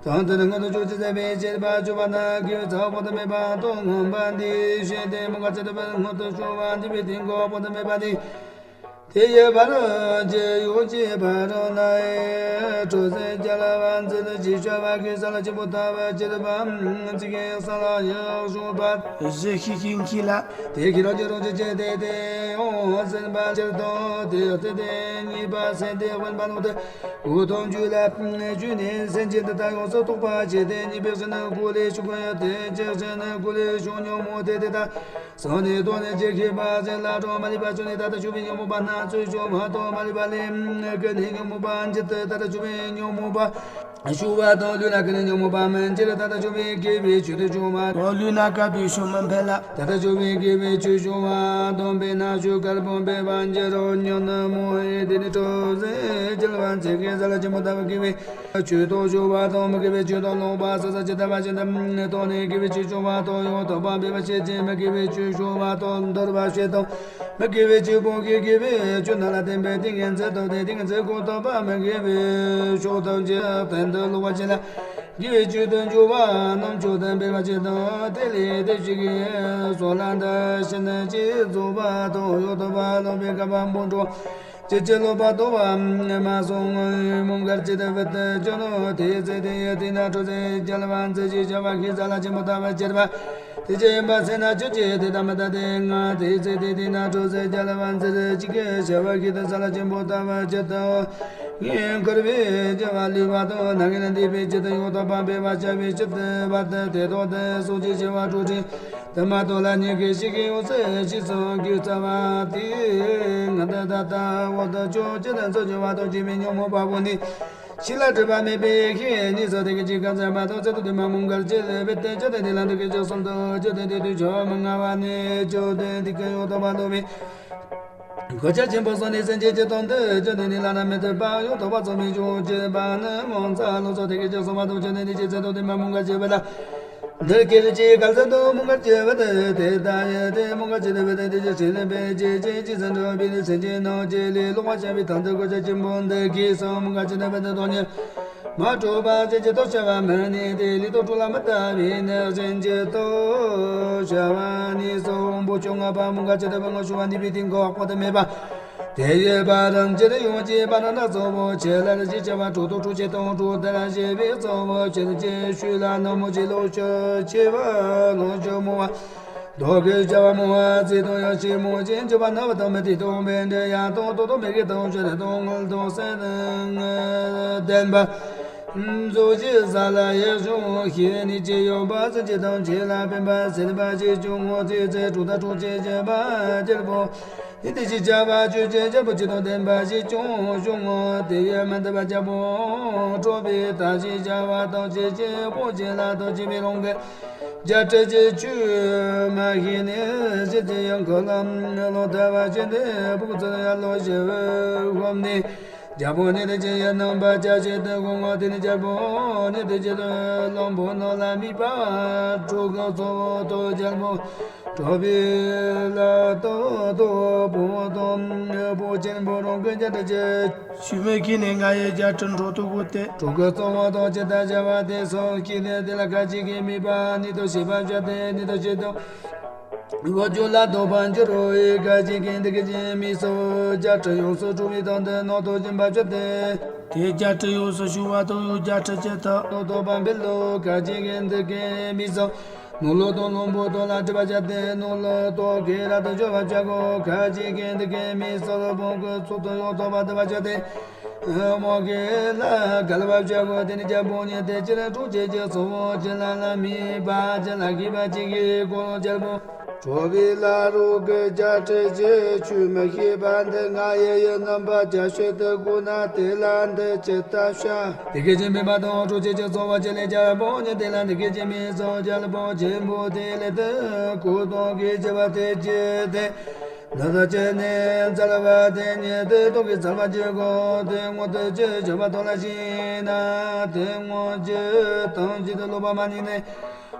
དོན་དེ་ནི་སྔོན་དུ་ཆོས་ཅན་ཟད་པའི་བྱེད་པ་བཅུ་པ་ན་གི་ཚ་བོགས་ཏུ་མེད་པ་དང་མངོན་པ་འདི་ཞེས་ཏེ་མོའུ་འགལ་ཆེ་བ་སྔོན་དུ་ཕྱུང་བ་འདུས་པའི་དུས་འཁོར་བོགས་ཏུ་མེད་པ་འདི། དེ་ཡི་བར་ཅི་ཡོད་ཅི་བར་ན་ཡི་དྲོ་ཟད་རྒྱལ་བ་མཛད་ཅི་བྱ་བ་གི་ས་ལ་ཆེན་པོ་ལྟ་བུ་ཅི་རུ་བམ་ཚིག་གི་ས་ལ་ཡག་ཤོང་བ་ཞི་ཤི་ཤིང་ཁྱི་ལ། དེ་ཁྱི་རོ་ཅི་རོ་ཅི་ཅི་དེ་དེ་ཡོང་སེམས་པ་ཅི་རུ་དོ་དེ་ཡོད་དེ་དེ་གཉིས་པ་སེམས་དེ་དབེན་པ་ལུང་དེ་འུ་ཐོང་རྒྱུད་ལ་རྒྱུད་ནི་སེམས་ཅན་དེ་དག་ཡོངས་སུ་རྟོག་པ་ཆེ་དེ་གཉིས་པའི་ཕྱིར་ནི་ཀུ་ལེ་ཤུ་ཀུ་ཡ་དེ་ཅི་ཕྱིར་ནི་ཀུ་ལེ་ཤུ་ཉོན་མོངས་དེ་དེ་དག་སངས་ནས་རྟོགས་ནས་ཇི་སྐད་པ་ཟེར་ལ་གྲོགས་མ་ལུས་པ་བྱུང་ནས་ད་ལྟ་བྱུང་བའི་ཉོན་མོངས་པ་སྣ་ཚོགས་བྱུང་བ་དང་མ་ལུས་པ་ལས་ཀུན་ནས་ཉོན་མོངས་པ་འཇིག་ཏུ་ད་ལྟ་བྱུང་བའི་ཉོན་མོངས་པ་ཞུགས་པ་དང་ལུས་ལ་ཀུན་ནས་ཉོན་མོངས་པ་མི་འཇིག་ད་ལྟ་བྱུང་བའི་དགེ་བའི་ཆོས་དེ་བྱུང་བ་དང་ལུས་ལ་དཀར་པོའི་ཆོས་མི་འཕེལ་ལ། ད་ལྟ་བྱུང་བའི་དགེ་བའི་ཆོས་བྱུང་བ་དང་འཕེལ་ན་ཆོས་དཀར་པོ་འཕེལ་བ་འགྱུར་རོ། ཉོན་མོངས་ཡེ་དེ་ནི་དྲོ་ཟད་རྒྱལ་བ་མཛད་དཀའི་ས་ལ་ཆེན་པོ་ལྟ་བུ་དགེ་བའི་ཆོས་ཐོག་ཞུགས་པ་དང་མི་དགེ་བའི་ཆོས་དང་ལོག་པ་ས་ས་ཇི་ལྟ་བ་བཞིན་དུ་རྟོགས་ནས་དགེ་བའི་ཆོས་བྱུང་བ་དང་ཡང་དག་པར་འཕེལ་བ་ཤེས་ཀྱི་མི་དགེ་བའི་ཆོས་བྱུང་བ་དང་འདོར་བ་ཤེས་དང་མི་དགེ་བའི་ཆོས་སྤོང་གི་དགེ་བའི་ཆོས་རྣམས་ལ་བརྟེན་པའི་ཏིང་ངེ་འཛིན་དང་ཏིང་ངེ་འཛིན་ཀུན་རྟོག་པ་མི་དགེ་བའི་ཕྱོགས་ཐམས་ཅད་བརྟན་དུ་ལོག་པ་ཅན་ལ་དགེ་བའི་ཆོས་དུ་འཇུག་པ་རྣམས་མཆོག་ཏུ་འཕེལ་བ་ཅན་དང་དེ་ལས་དེ་ཞིག་གི་སོ་ལ་འདི་ཕྱིན་ཅི་རྫོགས་པ་དང་ཡང་དག་པར་ལོག་པའི་བསྐལ་པ་སྤོང་གྲོགས། ཅི་ཕྱིར་ལོག་པར་དོར་བ་མ་སོང་ངོ་། མོའུ་འགལ་ཆེ་བ་དེ་ཅི་ནོ། དེའི་ཚེ་དེ་ཡི་དུས་ན་དྲོ་ཟད་རྒྱལ་བ་མཛད་ཅེས་བྱ་བ་ཤིང་ས་ལ་ཆེན་པོ་ལྟ་བུ་ཁྱེར་བ་དེ་ཅི་ཡིན་པ་སེ་ན་ཆོས་ཅན་དེ་ལྟ་མི་ལྟ་སྟེ་ང་དེའི་ཚེ་དེ་དུས་ན་དྲོ་ཟད་རྒྱལ་བ་མཛད་ཅིག་གི་བྱ་བ་ཤིང་ས་ལ་ཆེན་པོ་ལྟ་བུ་ཁྱེར་ཏོ། ངས་འཁོར་བའི་རྒྱལ་བ་ལུས་པ་དང་ནང་ངན་འདས་པའི་ཆེད་དུ་ཡང་དག་པར་འཕེལ་བར་བྱ་བའི་ཕྱིར་དུ་བར་དུ་དེ་དག་དེ་སོགས་ཀྱི་བྱ་བ་དྲུག་ཁྲི། དེ་མ་གཏོགས་ལ་ཉིད་ཀྱི་ཞིག་གི་ཡོངས་སུ་ཞིག་སོང་གི་རྩ་བ་དེ་ང་ད་ད་ལྟ་འོག་ཏུ་ཕྱོགས་ཅི་དང་ཚོགས་ཀྱི་བར་དུ་སྐྱེ་བའི་ཉོན་མོངས་པ་པོ་ནི་ཕྱི་ལ་སྒྲིབ་པ་མེད་པའི་ཤེས་ཉིད་སོགས་དེ་གི་ཅི་གང་ཟད་མ་གཏོགས་ཚེ་དང་དུས་མ་མོའུ་འགལ་ཆེ་ལས་པའི་སྟེང་ཆ་དེ་དེ་ལ་འདུ་གི་ཅི་གསུམ་དུ་ཅི་དེ་དེ་དུས་ཆོ་མི་མངའ་བ་ནི་ཅོ་དེ་དེ་གི་ཡོད་དོ་མ་ལོ་བའི། གོ་ཆ་ཆེན་པོ་སོགས་ནི་སེམས་ཅན་གྱི་དོན་དུ་ཅི་དེ་ནི་བླ་ན་མེད་པ་ཡོད་དོ་བ་ཚོགས་མི་ཅོ་ཅི་བ་ནི་ངོ་མཚར་ལོ་སོགས་དེ་གི་ཅི་གསུམ་མ་གཏོགས་ཅི་དེ་ནི་ཅི་ཚེ་དང་དུས་མ་མོའུ་འགལ་ཆེ་བ་ལ། འདིར་སྐད་ཅིག་གལ་ཟེར་དུ་མོའུ་འགལ་ཆེ་བ་དེ་དེ་ལྟ་ཡི་དེ་མོའུ་འགལ་ཆེ་བ་དེ་དེ་ཅི་ཕྱིར་ལེན་པའི་ཅི་ཅི་ཅི་ཟེར་འགྲོ་བའི་ནི་སེམས་ཅན་རྣམས་ཀྱི་ལས་ལོག་པར་བྱ་བའི་དོན་དུ་གོ་ཆ་ཆེན་པོ་འདི་གིས་སོ་མོའུ་འགལ་ཆེ་བ་དེ་དོན་ཉིད་མ་གྲུབ་པ་ཅི་ཅི་ལྟར་བྱ་བ་མི་ནུས་ཏེ་ལུས་དང་ཁྲོ་ལ་མི་ལྟ་བའི་ནི་སེམས་ཅན་ལྟར་བྱ་བ་ནི་སོ་འབོ་ཆུང་ང་པ་མོའུ་འགལ་ཆེ་བ་ངོ་ཤུ་བ་ནི་བི་ཏིང་གོ་བོགས་ཏུ་མེད་པ། དེ་ཡི་བར་རམ་ཅི་རུ་ཡོང་ཅི་བར་ན་གཙོ་བོ་ཆེ་ལ་ཞེས་བྱ་བ་དྲུག་དང་དྲུག་ཅུ་དང་དྲུག་དེ་ལ་ཞེས་པའི་གཙོ་བོ་ཆེ་ཅེས་ཞུས་ལ་ནག་མོ་ཆེ་ལོག་ཤོས་ཆེ་བ་ལོག་ཤོས་མོ་བ་ མདོ་གི་བྱ་བ་མང་བ་ཚིག་དང་ཡང་ཞིག་མང་ཞིང་འཇུག་པ་རྣ་བ་དང་མི་ཐོས་དང་བས་འདྲེ་ཡང་དང་ཏོག་དང་མི་དགེ་དང་ཞོ་ར་དང་ངལ་དང་སེམས་ལྡན་པ། མཛོད་ཅིག་ས་ལ་ཡེ་ཤུ་ཤེས་ནི་ཅི་ཡོད་པ་ཚུན་ཆད་དང་ཆེ་ལ་ཕན་པ་སེམས་པ་ཞིག་ཅུང་ངོ་ཚིག་ཚེ་དྲུག་དང་དྲུག་ཅུ་བྱེད་པ་རྒྱལ་པོ། ནི་དེ་ཞིག་བྱ་བ་ཆོས་ཅན་རྒྱལ་པོ་ཅི་དང་ལྡན་པ་ཞིག་ཅུང་བྱུང་ངོ་། དེ་ཡང་མི་འདི་པ་རྒྱལ་པོ་གྲོགས་པའི་ཐབས་ཤེས་བྱ་བ་དང་ཆེ་ཆེ་པོ་ཆེ་ལ་དང་ཆེ་མི་རུང་གི། བརྒྱ་ཁྲི་ཆེ་ཆུ་མ་ཤེས་ནས་ཞེས་ཚེ་ཡང་ཁོ་ལ་ལོ་ཐ་བ་ཆེན་ཏེ་བུག་ཚོད་ཡ་ལོ་ཞེ་བའི་ཧོམ་ནས། རྒྱལ་པོ་ནི་དེ་ཅི་ཡང་རྣམ་པ་ཅ་ཆེ་དུ་དགོངས་ངོ་། དེ་ནི་རྒྱལ་པོ་ནི་དེ་ཅི་དུ་བློན་པོ་རྣམས་ལ་དམིགས་པ་དྲུག་གི་གཙོ་བོ་དང་རྒྱལ་པོ་གྲོགས་པའི་ལ་དང་དོ་པོ་དང་པོ་ཆེན་པོ་རང་གི་བརྒྱ་ཕྲག་ཆུ་མིག་གིས་ནི་ང་ཡི་བརྒྱ་ཕྲག་འགྲོ་དུ་བཀོད་དེ། དྲུག་གི་གཙོ་བོ་དང་ཇི་ལྟར་བྱ་བ་དེ་སོགས་ཀྱིས་ནི་དེ་ལ་ཁ་ཅིག་གིས་དམིགས་པ་ནི་དང་ཤེས་པ་བྱ་སྟེ་ནི་དང་ཤེས་དང་། འོ་ཇོ་ལ་ལྡོག་པར་འགྱུར་རོ། ཡི་ག་ཅིག་གིས་འདི་སྐད་ཅེས་དམིགས་སོ། བརྒྱ་ཕྲག་ཡོངས་སུ་གྲོལ་བའི་དོན་དུ་ནོ་དོ་སྦྱིན་པ་བྱ་སྟེ། དེ་བརྒྱ་ཕྲག་ཡོངས་སུ་ཞུ་བ་དང་ཡང་བརྒྱ་ཕྲག་ཅི་ཐ་ནོ་དོ་པ་འབེལ་ལོ། ཁ་ཅིག་གིས་འདི་སྐད་དམིགས་སོ། ནོ་ལོ་དང་བློན་པོ་དོ་ལ་སྒྲིབ་པ་བྱ་སྟེ་ནོ་ལོ་དོ་གེ་ར་དང་སྦྱོར་བ་བྱ་གོ། ཁ་ཅིག་གིས་འདི་སྐད་དམིགས་སོ། བོང་གི་ཚོགས་དང་ཡོངས་དོ་པ་འདི་པ་བྱ་སྟེ། མོ་གེ་ལ་གལ་བ་བྱ་གོ། དེ་ནི་རྒྱལ་པོ་ཉིད་དེ་ཅི་ར་དྲུག་ཅེ་ཅི་གཙོ་བོ་ཅི་ལ་ལ་མི་པ་ཅི་ལ་ཤེས་པ་ཅི་གི་གོ་རྒྱལ་པོ། གྲོགས་པའི་ལ་རོག་གི་བརྒྱ་ཕྲག་ཅི་ཆུ་མི་ཤེས་པ་འདི་ང་ཡི་ཡི་རྣམ་པ་བརྒྱ་ཤོད་དུ་དགོས་ན་དེ་ལ་འདི་ཅི་ལྟ་བྱ། དེ་སྐད་ཅེས་འབད་མ་དང་དྲུག་ཅེ་ཅི་གཙོ་བོ་ཅི་ལས་རྒྱལ་པོ་ཉིད་དེ་ལ་འདི་སྐད་ཅེས་དམིགས་སོ། རྒྱལ་པོ་ཆེན་པོ་དེ་ལས་དེ་གོ་དང་གེ་ཅི་བ་དེ་ཅི་དེ། འདི་ལྟར་བྱས་ནས་འཚལ་བ་དེ་ཉིད་དུ་སྟོང་གི་འཚལ་བ་བྱེད་དགོས། དེ་སྔོན་དུ་ཅི་བྱ་བ་དོ་ལ་ཞིག་ན་དེ་སྔོན་ཅི་དང་ཅི་དུ་ལོག་པ་མ་ནི་ནས་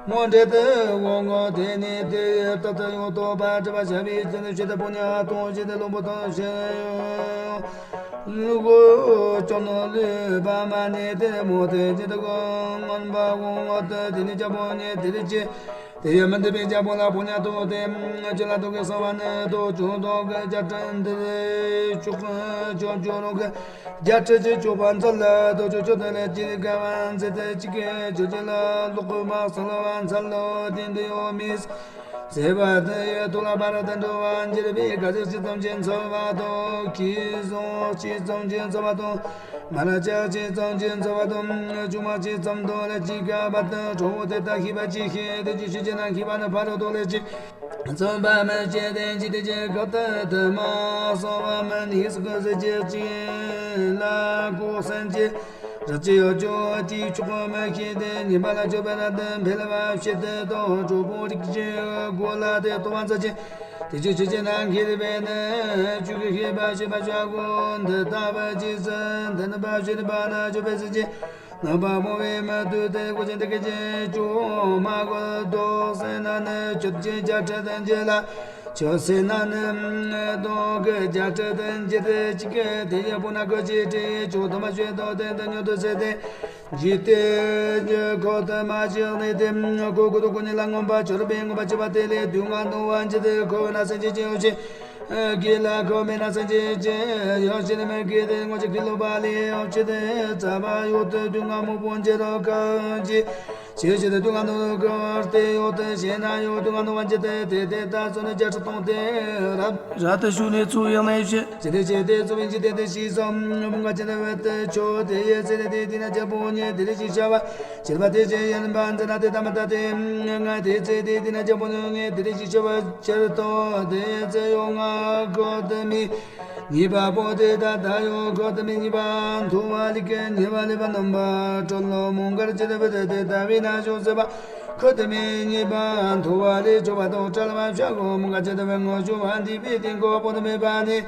སྔོན་འདྲེ་དུ་འོང་ངོ་། དེ་ནི་དེ་ཡི་རྟག་ཏུ་ཡོད་དོ་པ་སྒྲིབ་པ་བྱ་བའི་ཚེ་ནི་ཕྱི་དུ་པུ་ཉ་དང་ཕྱི་དུ་ལོག་པོ་དང་ཕྱི་ལུ་གོ་ཅོ་ནོ་ལུས་པ་མ་ནི་དེ་མོ་དེ་ཅི་དུ་གོ་མངོན་པ་འོང་ངོ་། དེ་ནི་རྒྱལ་པོ་ཉིད་དེ་རིགས་ཀྱི། དེ་ཡང་མི་འདི་པའི་རྒྱལ་པོ་ལ་ཕོ་ཉ་དོ་དེ་ཅི་ལ་དོ་གི་གསང་བ་ནི་དོ་ཅུང་དོ་གི་བརྒྱ་ཕྲག་འདི་ཆོག་ཅོ་ཅོ་རོ་གི་བརྒྱ་ཕྲག་ཅི་ཆོག་པ་འཚལ་ལ་དོ་ཅོ་ཅོ་དེ་ལ་ཅི་ག་བ་འཛི་དེ་ཅི་གི་ཅོ་ཅི་ལ་ལོག་གི་མ་གསང་བ་འཚལ་ལོ། དེ་འདི་ཡོ་མིས་ཟེར་བ་དེ་ཡོད་དོ་ལ་བར་དུ་འགྲོ་བ་འགྱུར་བའི་ག་ཟེར་ཅི་ཙམ་ཅི་འཚལ་བ་དོ་ཁྱི་བཟང་ཅི་ཙམ་ཅི་འཚལ་བ་དོ། མ་ལ་ཅག་ཅི་ཙམ་ཅི་འཚལ་བ་དང་། ཆུང་མ་ཅི་ཙམ་དོ་ལ་ཅི་ག་བ་དང་གྲོགས་དེ་ལྟ་ཤེས་པ་ཅི་ཤེས་དེ་ཅི་ཤེས་ཅི་ན་ཤེས་པ་ནི་ཕ་རོལ་ཏོ་ལས་ཅི། ཙམ་པ་མི་བྱེད་དེ་ཅི་དེ་ཅི་ག་ཏ་དེ་མ་སོ་བ་མི་ནི་སུ་ག་ཟེར་ཅི་ཅི་ལ་གོ་སན་ཅི། ར་ཅི་ཡོ་ཅོ་ཅི་ཆོག་མི་ཤེས་དེ་ཉི་མ་ལ་ཅོ་བེ་ལ་དེ་འཕེལ་བ་བྱེད་དེ་དོ་གྲོགས་པོ་རིག་ཅི་གོ་ལ་དེ་ཏོ་བ་ཛ་ཅི། དེ་ཅི་ཅི་ཅི་ན་ཁྱེར་བས་ནི་ཆུ་གི་ཤེས་པ་ཤེས་པ་བྱ་གོ། འདི་ལྟ་བུ་ཅི་ཟེར་འདི་ནི་པ་ཤེས་པ་ན་ཅོ་བེ་ཟེར་ཅི། ནམ་པ་མོ་བའི་མི་དུ་དེ་གོ་ཅན་དེ་གི་ཅི་ཅོ་མ་གོ་དོ་སེ་ན་ནི་ཆོད་ཅི་བརྒྱ་ཕྲག་དང་ཅི་ལ་ཆོད་སེ་ན་ནི་དོ་གི་བརྒྱ་ཕྲག་དང་ཅི་དེ་ཅི་གི་དེ་ཡི་པོ་ན་གོ་ཅི་ཏྲི་ཆོ་དོ་མ་ཆོད་དོ་དེ་དང་ཉོ་དོ་སེ་དེ། ཇི་སྟེ་ཁོ་ཐ་མ་ཅི་ནི་དེ་ཁོ་ཀུ་ཏུ་ཀུ་ཉི་ལ་མངོན་པར་གྱུར་པའི་མངོན་པར་གྱུར་པ་དེ་ལས་དུས་ང་དུང་བ་ཇི་སྟེ་ཁོ་ན་སེམས་ཅན་ཅི་ཡོད་ཅི། གི་ལ་ཁོ་མེ་ན་སེམས་ཅན་ཅི་ཡོད་ཅི་ནི་མེ་གི་དེ་ངོ་ཅི་གི་ལོ་པ་ལི་ཡོད་ཅི་དེ་ཙ་བ་ཡོད་དུ་དུས་ང་མོ་པོ་ཇི་རོ་ཁ་ཅི། ཅི་ཞིག་དུ་དུས་ང་དུང་ཁོ་སྟེ་ཡོད་དུ་ཞེ་ན་ཡོད་དུས་ང་དུང་བ་ཇི་སྟེ་དེ་དེ་ད་སོ་ནི་བརྒྱ་ཕྲག་སྟོང་དེ་རབ། ར་ཏུ་ཤུ་ནི་ཚུ་ཡང་ནས་ཤི། ཇི་སྟེ་ཇི་སྟེ་ཚུ་བིན་ཇི་སྟེ་དེ་ཤི་སོ། མུ་ག་ཇི་ནི་བེ་ཏེ་ཆོ་དེ་ཡེ་ཚེ་ནི་དེ་དེ་ན་ཇ་པོ་ཉེ་དེ་རེ་ཤི་ཤ་བ། ཇི་བ་དེ་ཇེ་ཡན་བ་འཛི་ན་དེ་ད་མ་ད་དེ། ང་དེ་ཚེ་དེ་དེ་ན་ཇ་པོ་ཉེ་དེ་རེ་ཤི་ཤ་བ་ཇེ་ར་ཏོ་དེ་ཚེ་ཡོ་ང་གོ་དེ་མི། ཉི་པ་པོ་དེ་ད་ད་ཡོ་གོ་དེ་མི་ཉི་པ་འཐོ་བ་ལི་ཀེ་ཉི་པ་ལི་པ་ནམ་པ་ཀྲོ་ལོ་མུ་གར་ཇི་དེ་བེ་དེ་དེ་ད་བི་ན་ཤོ་ཟེ་བ། ཁོ་དེ་མི་ཉི་པ་འཐོ་བ་ལི་ཆོ་བ་དོ་ཀྲ་ལ་བ་ཤ་གོ་མུ་ག་ཇི་དེ་བེ་ངོ་ཤོ་བ་འདི་བི་དེ་གོ་པོ་དེ་མི་པ་ནི།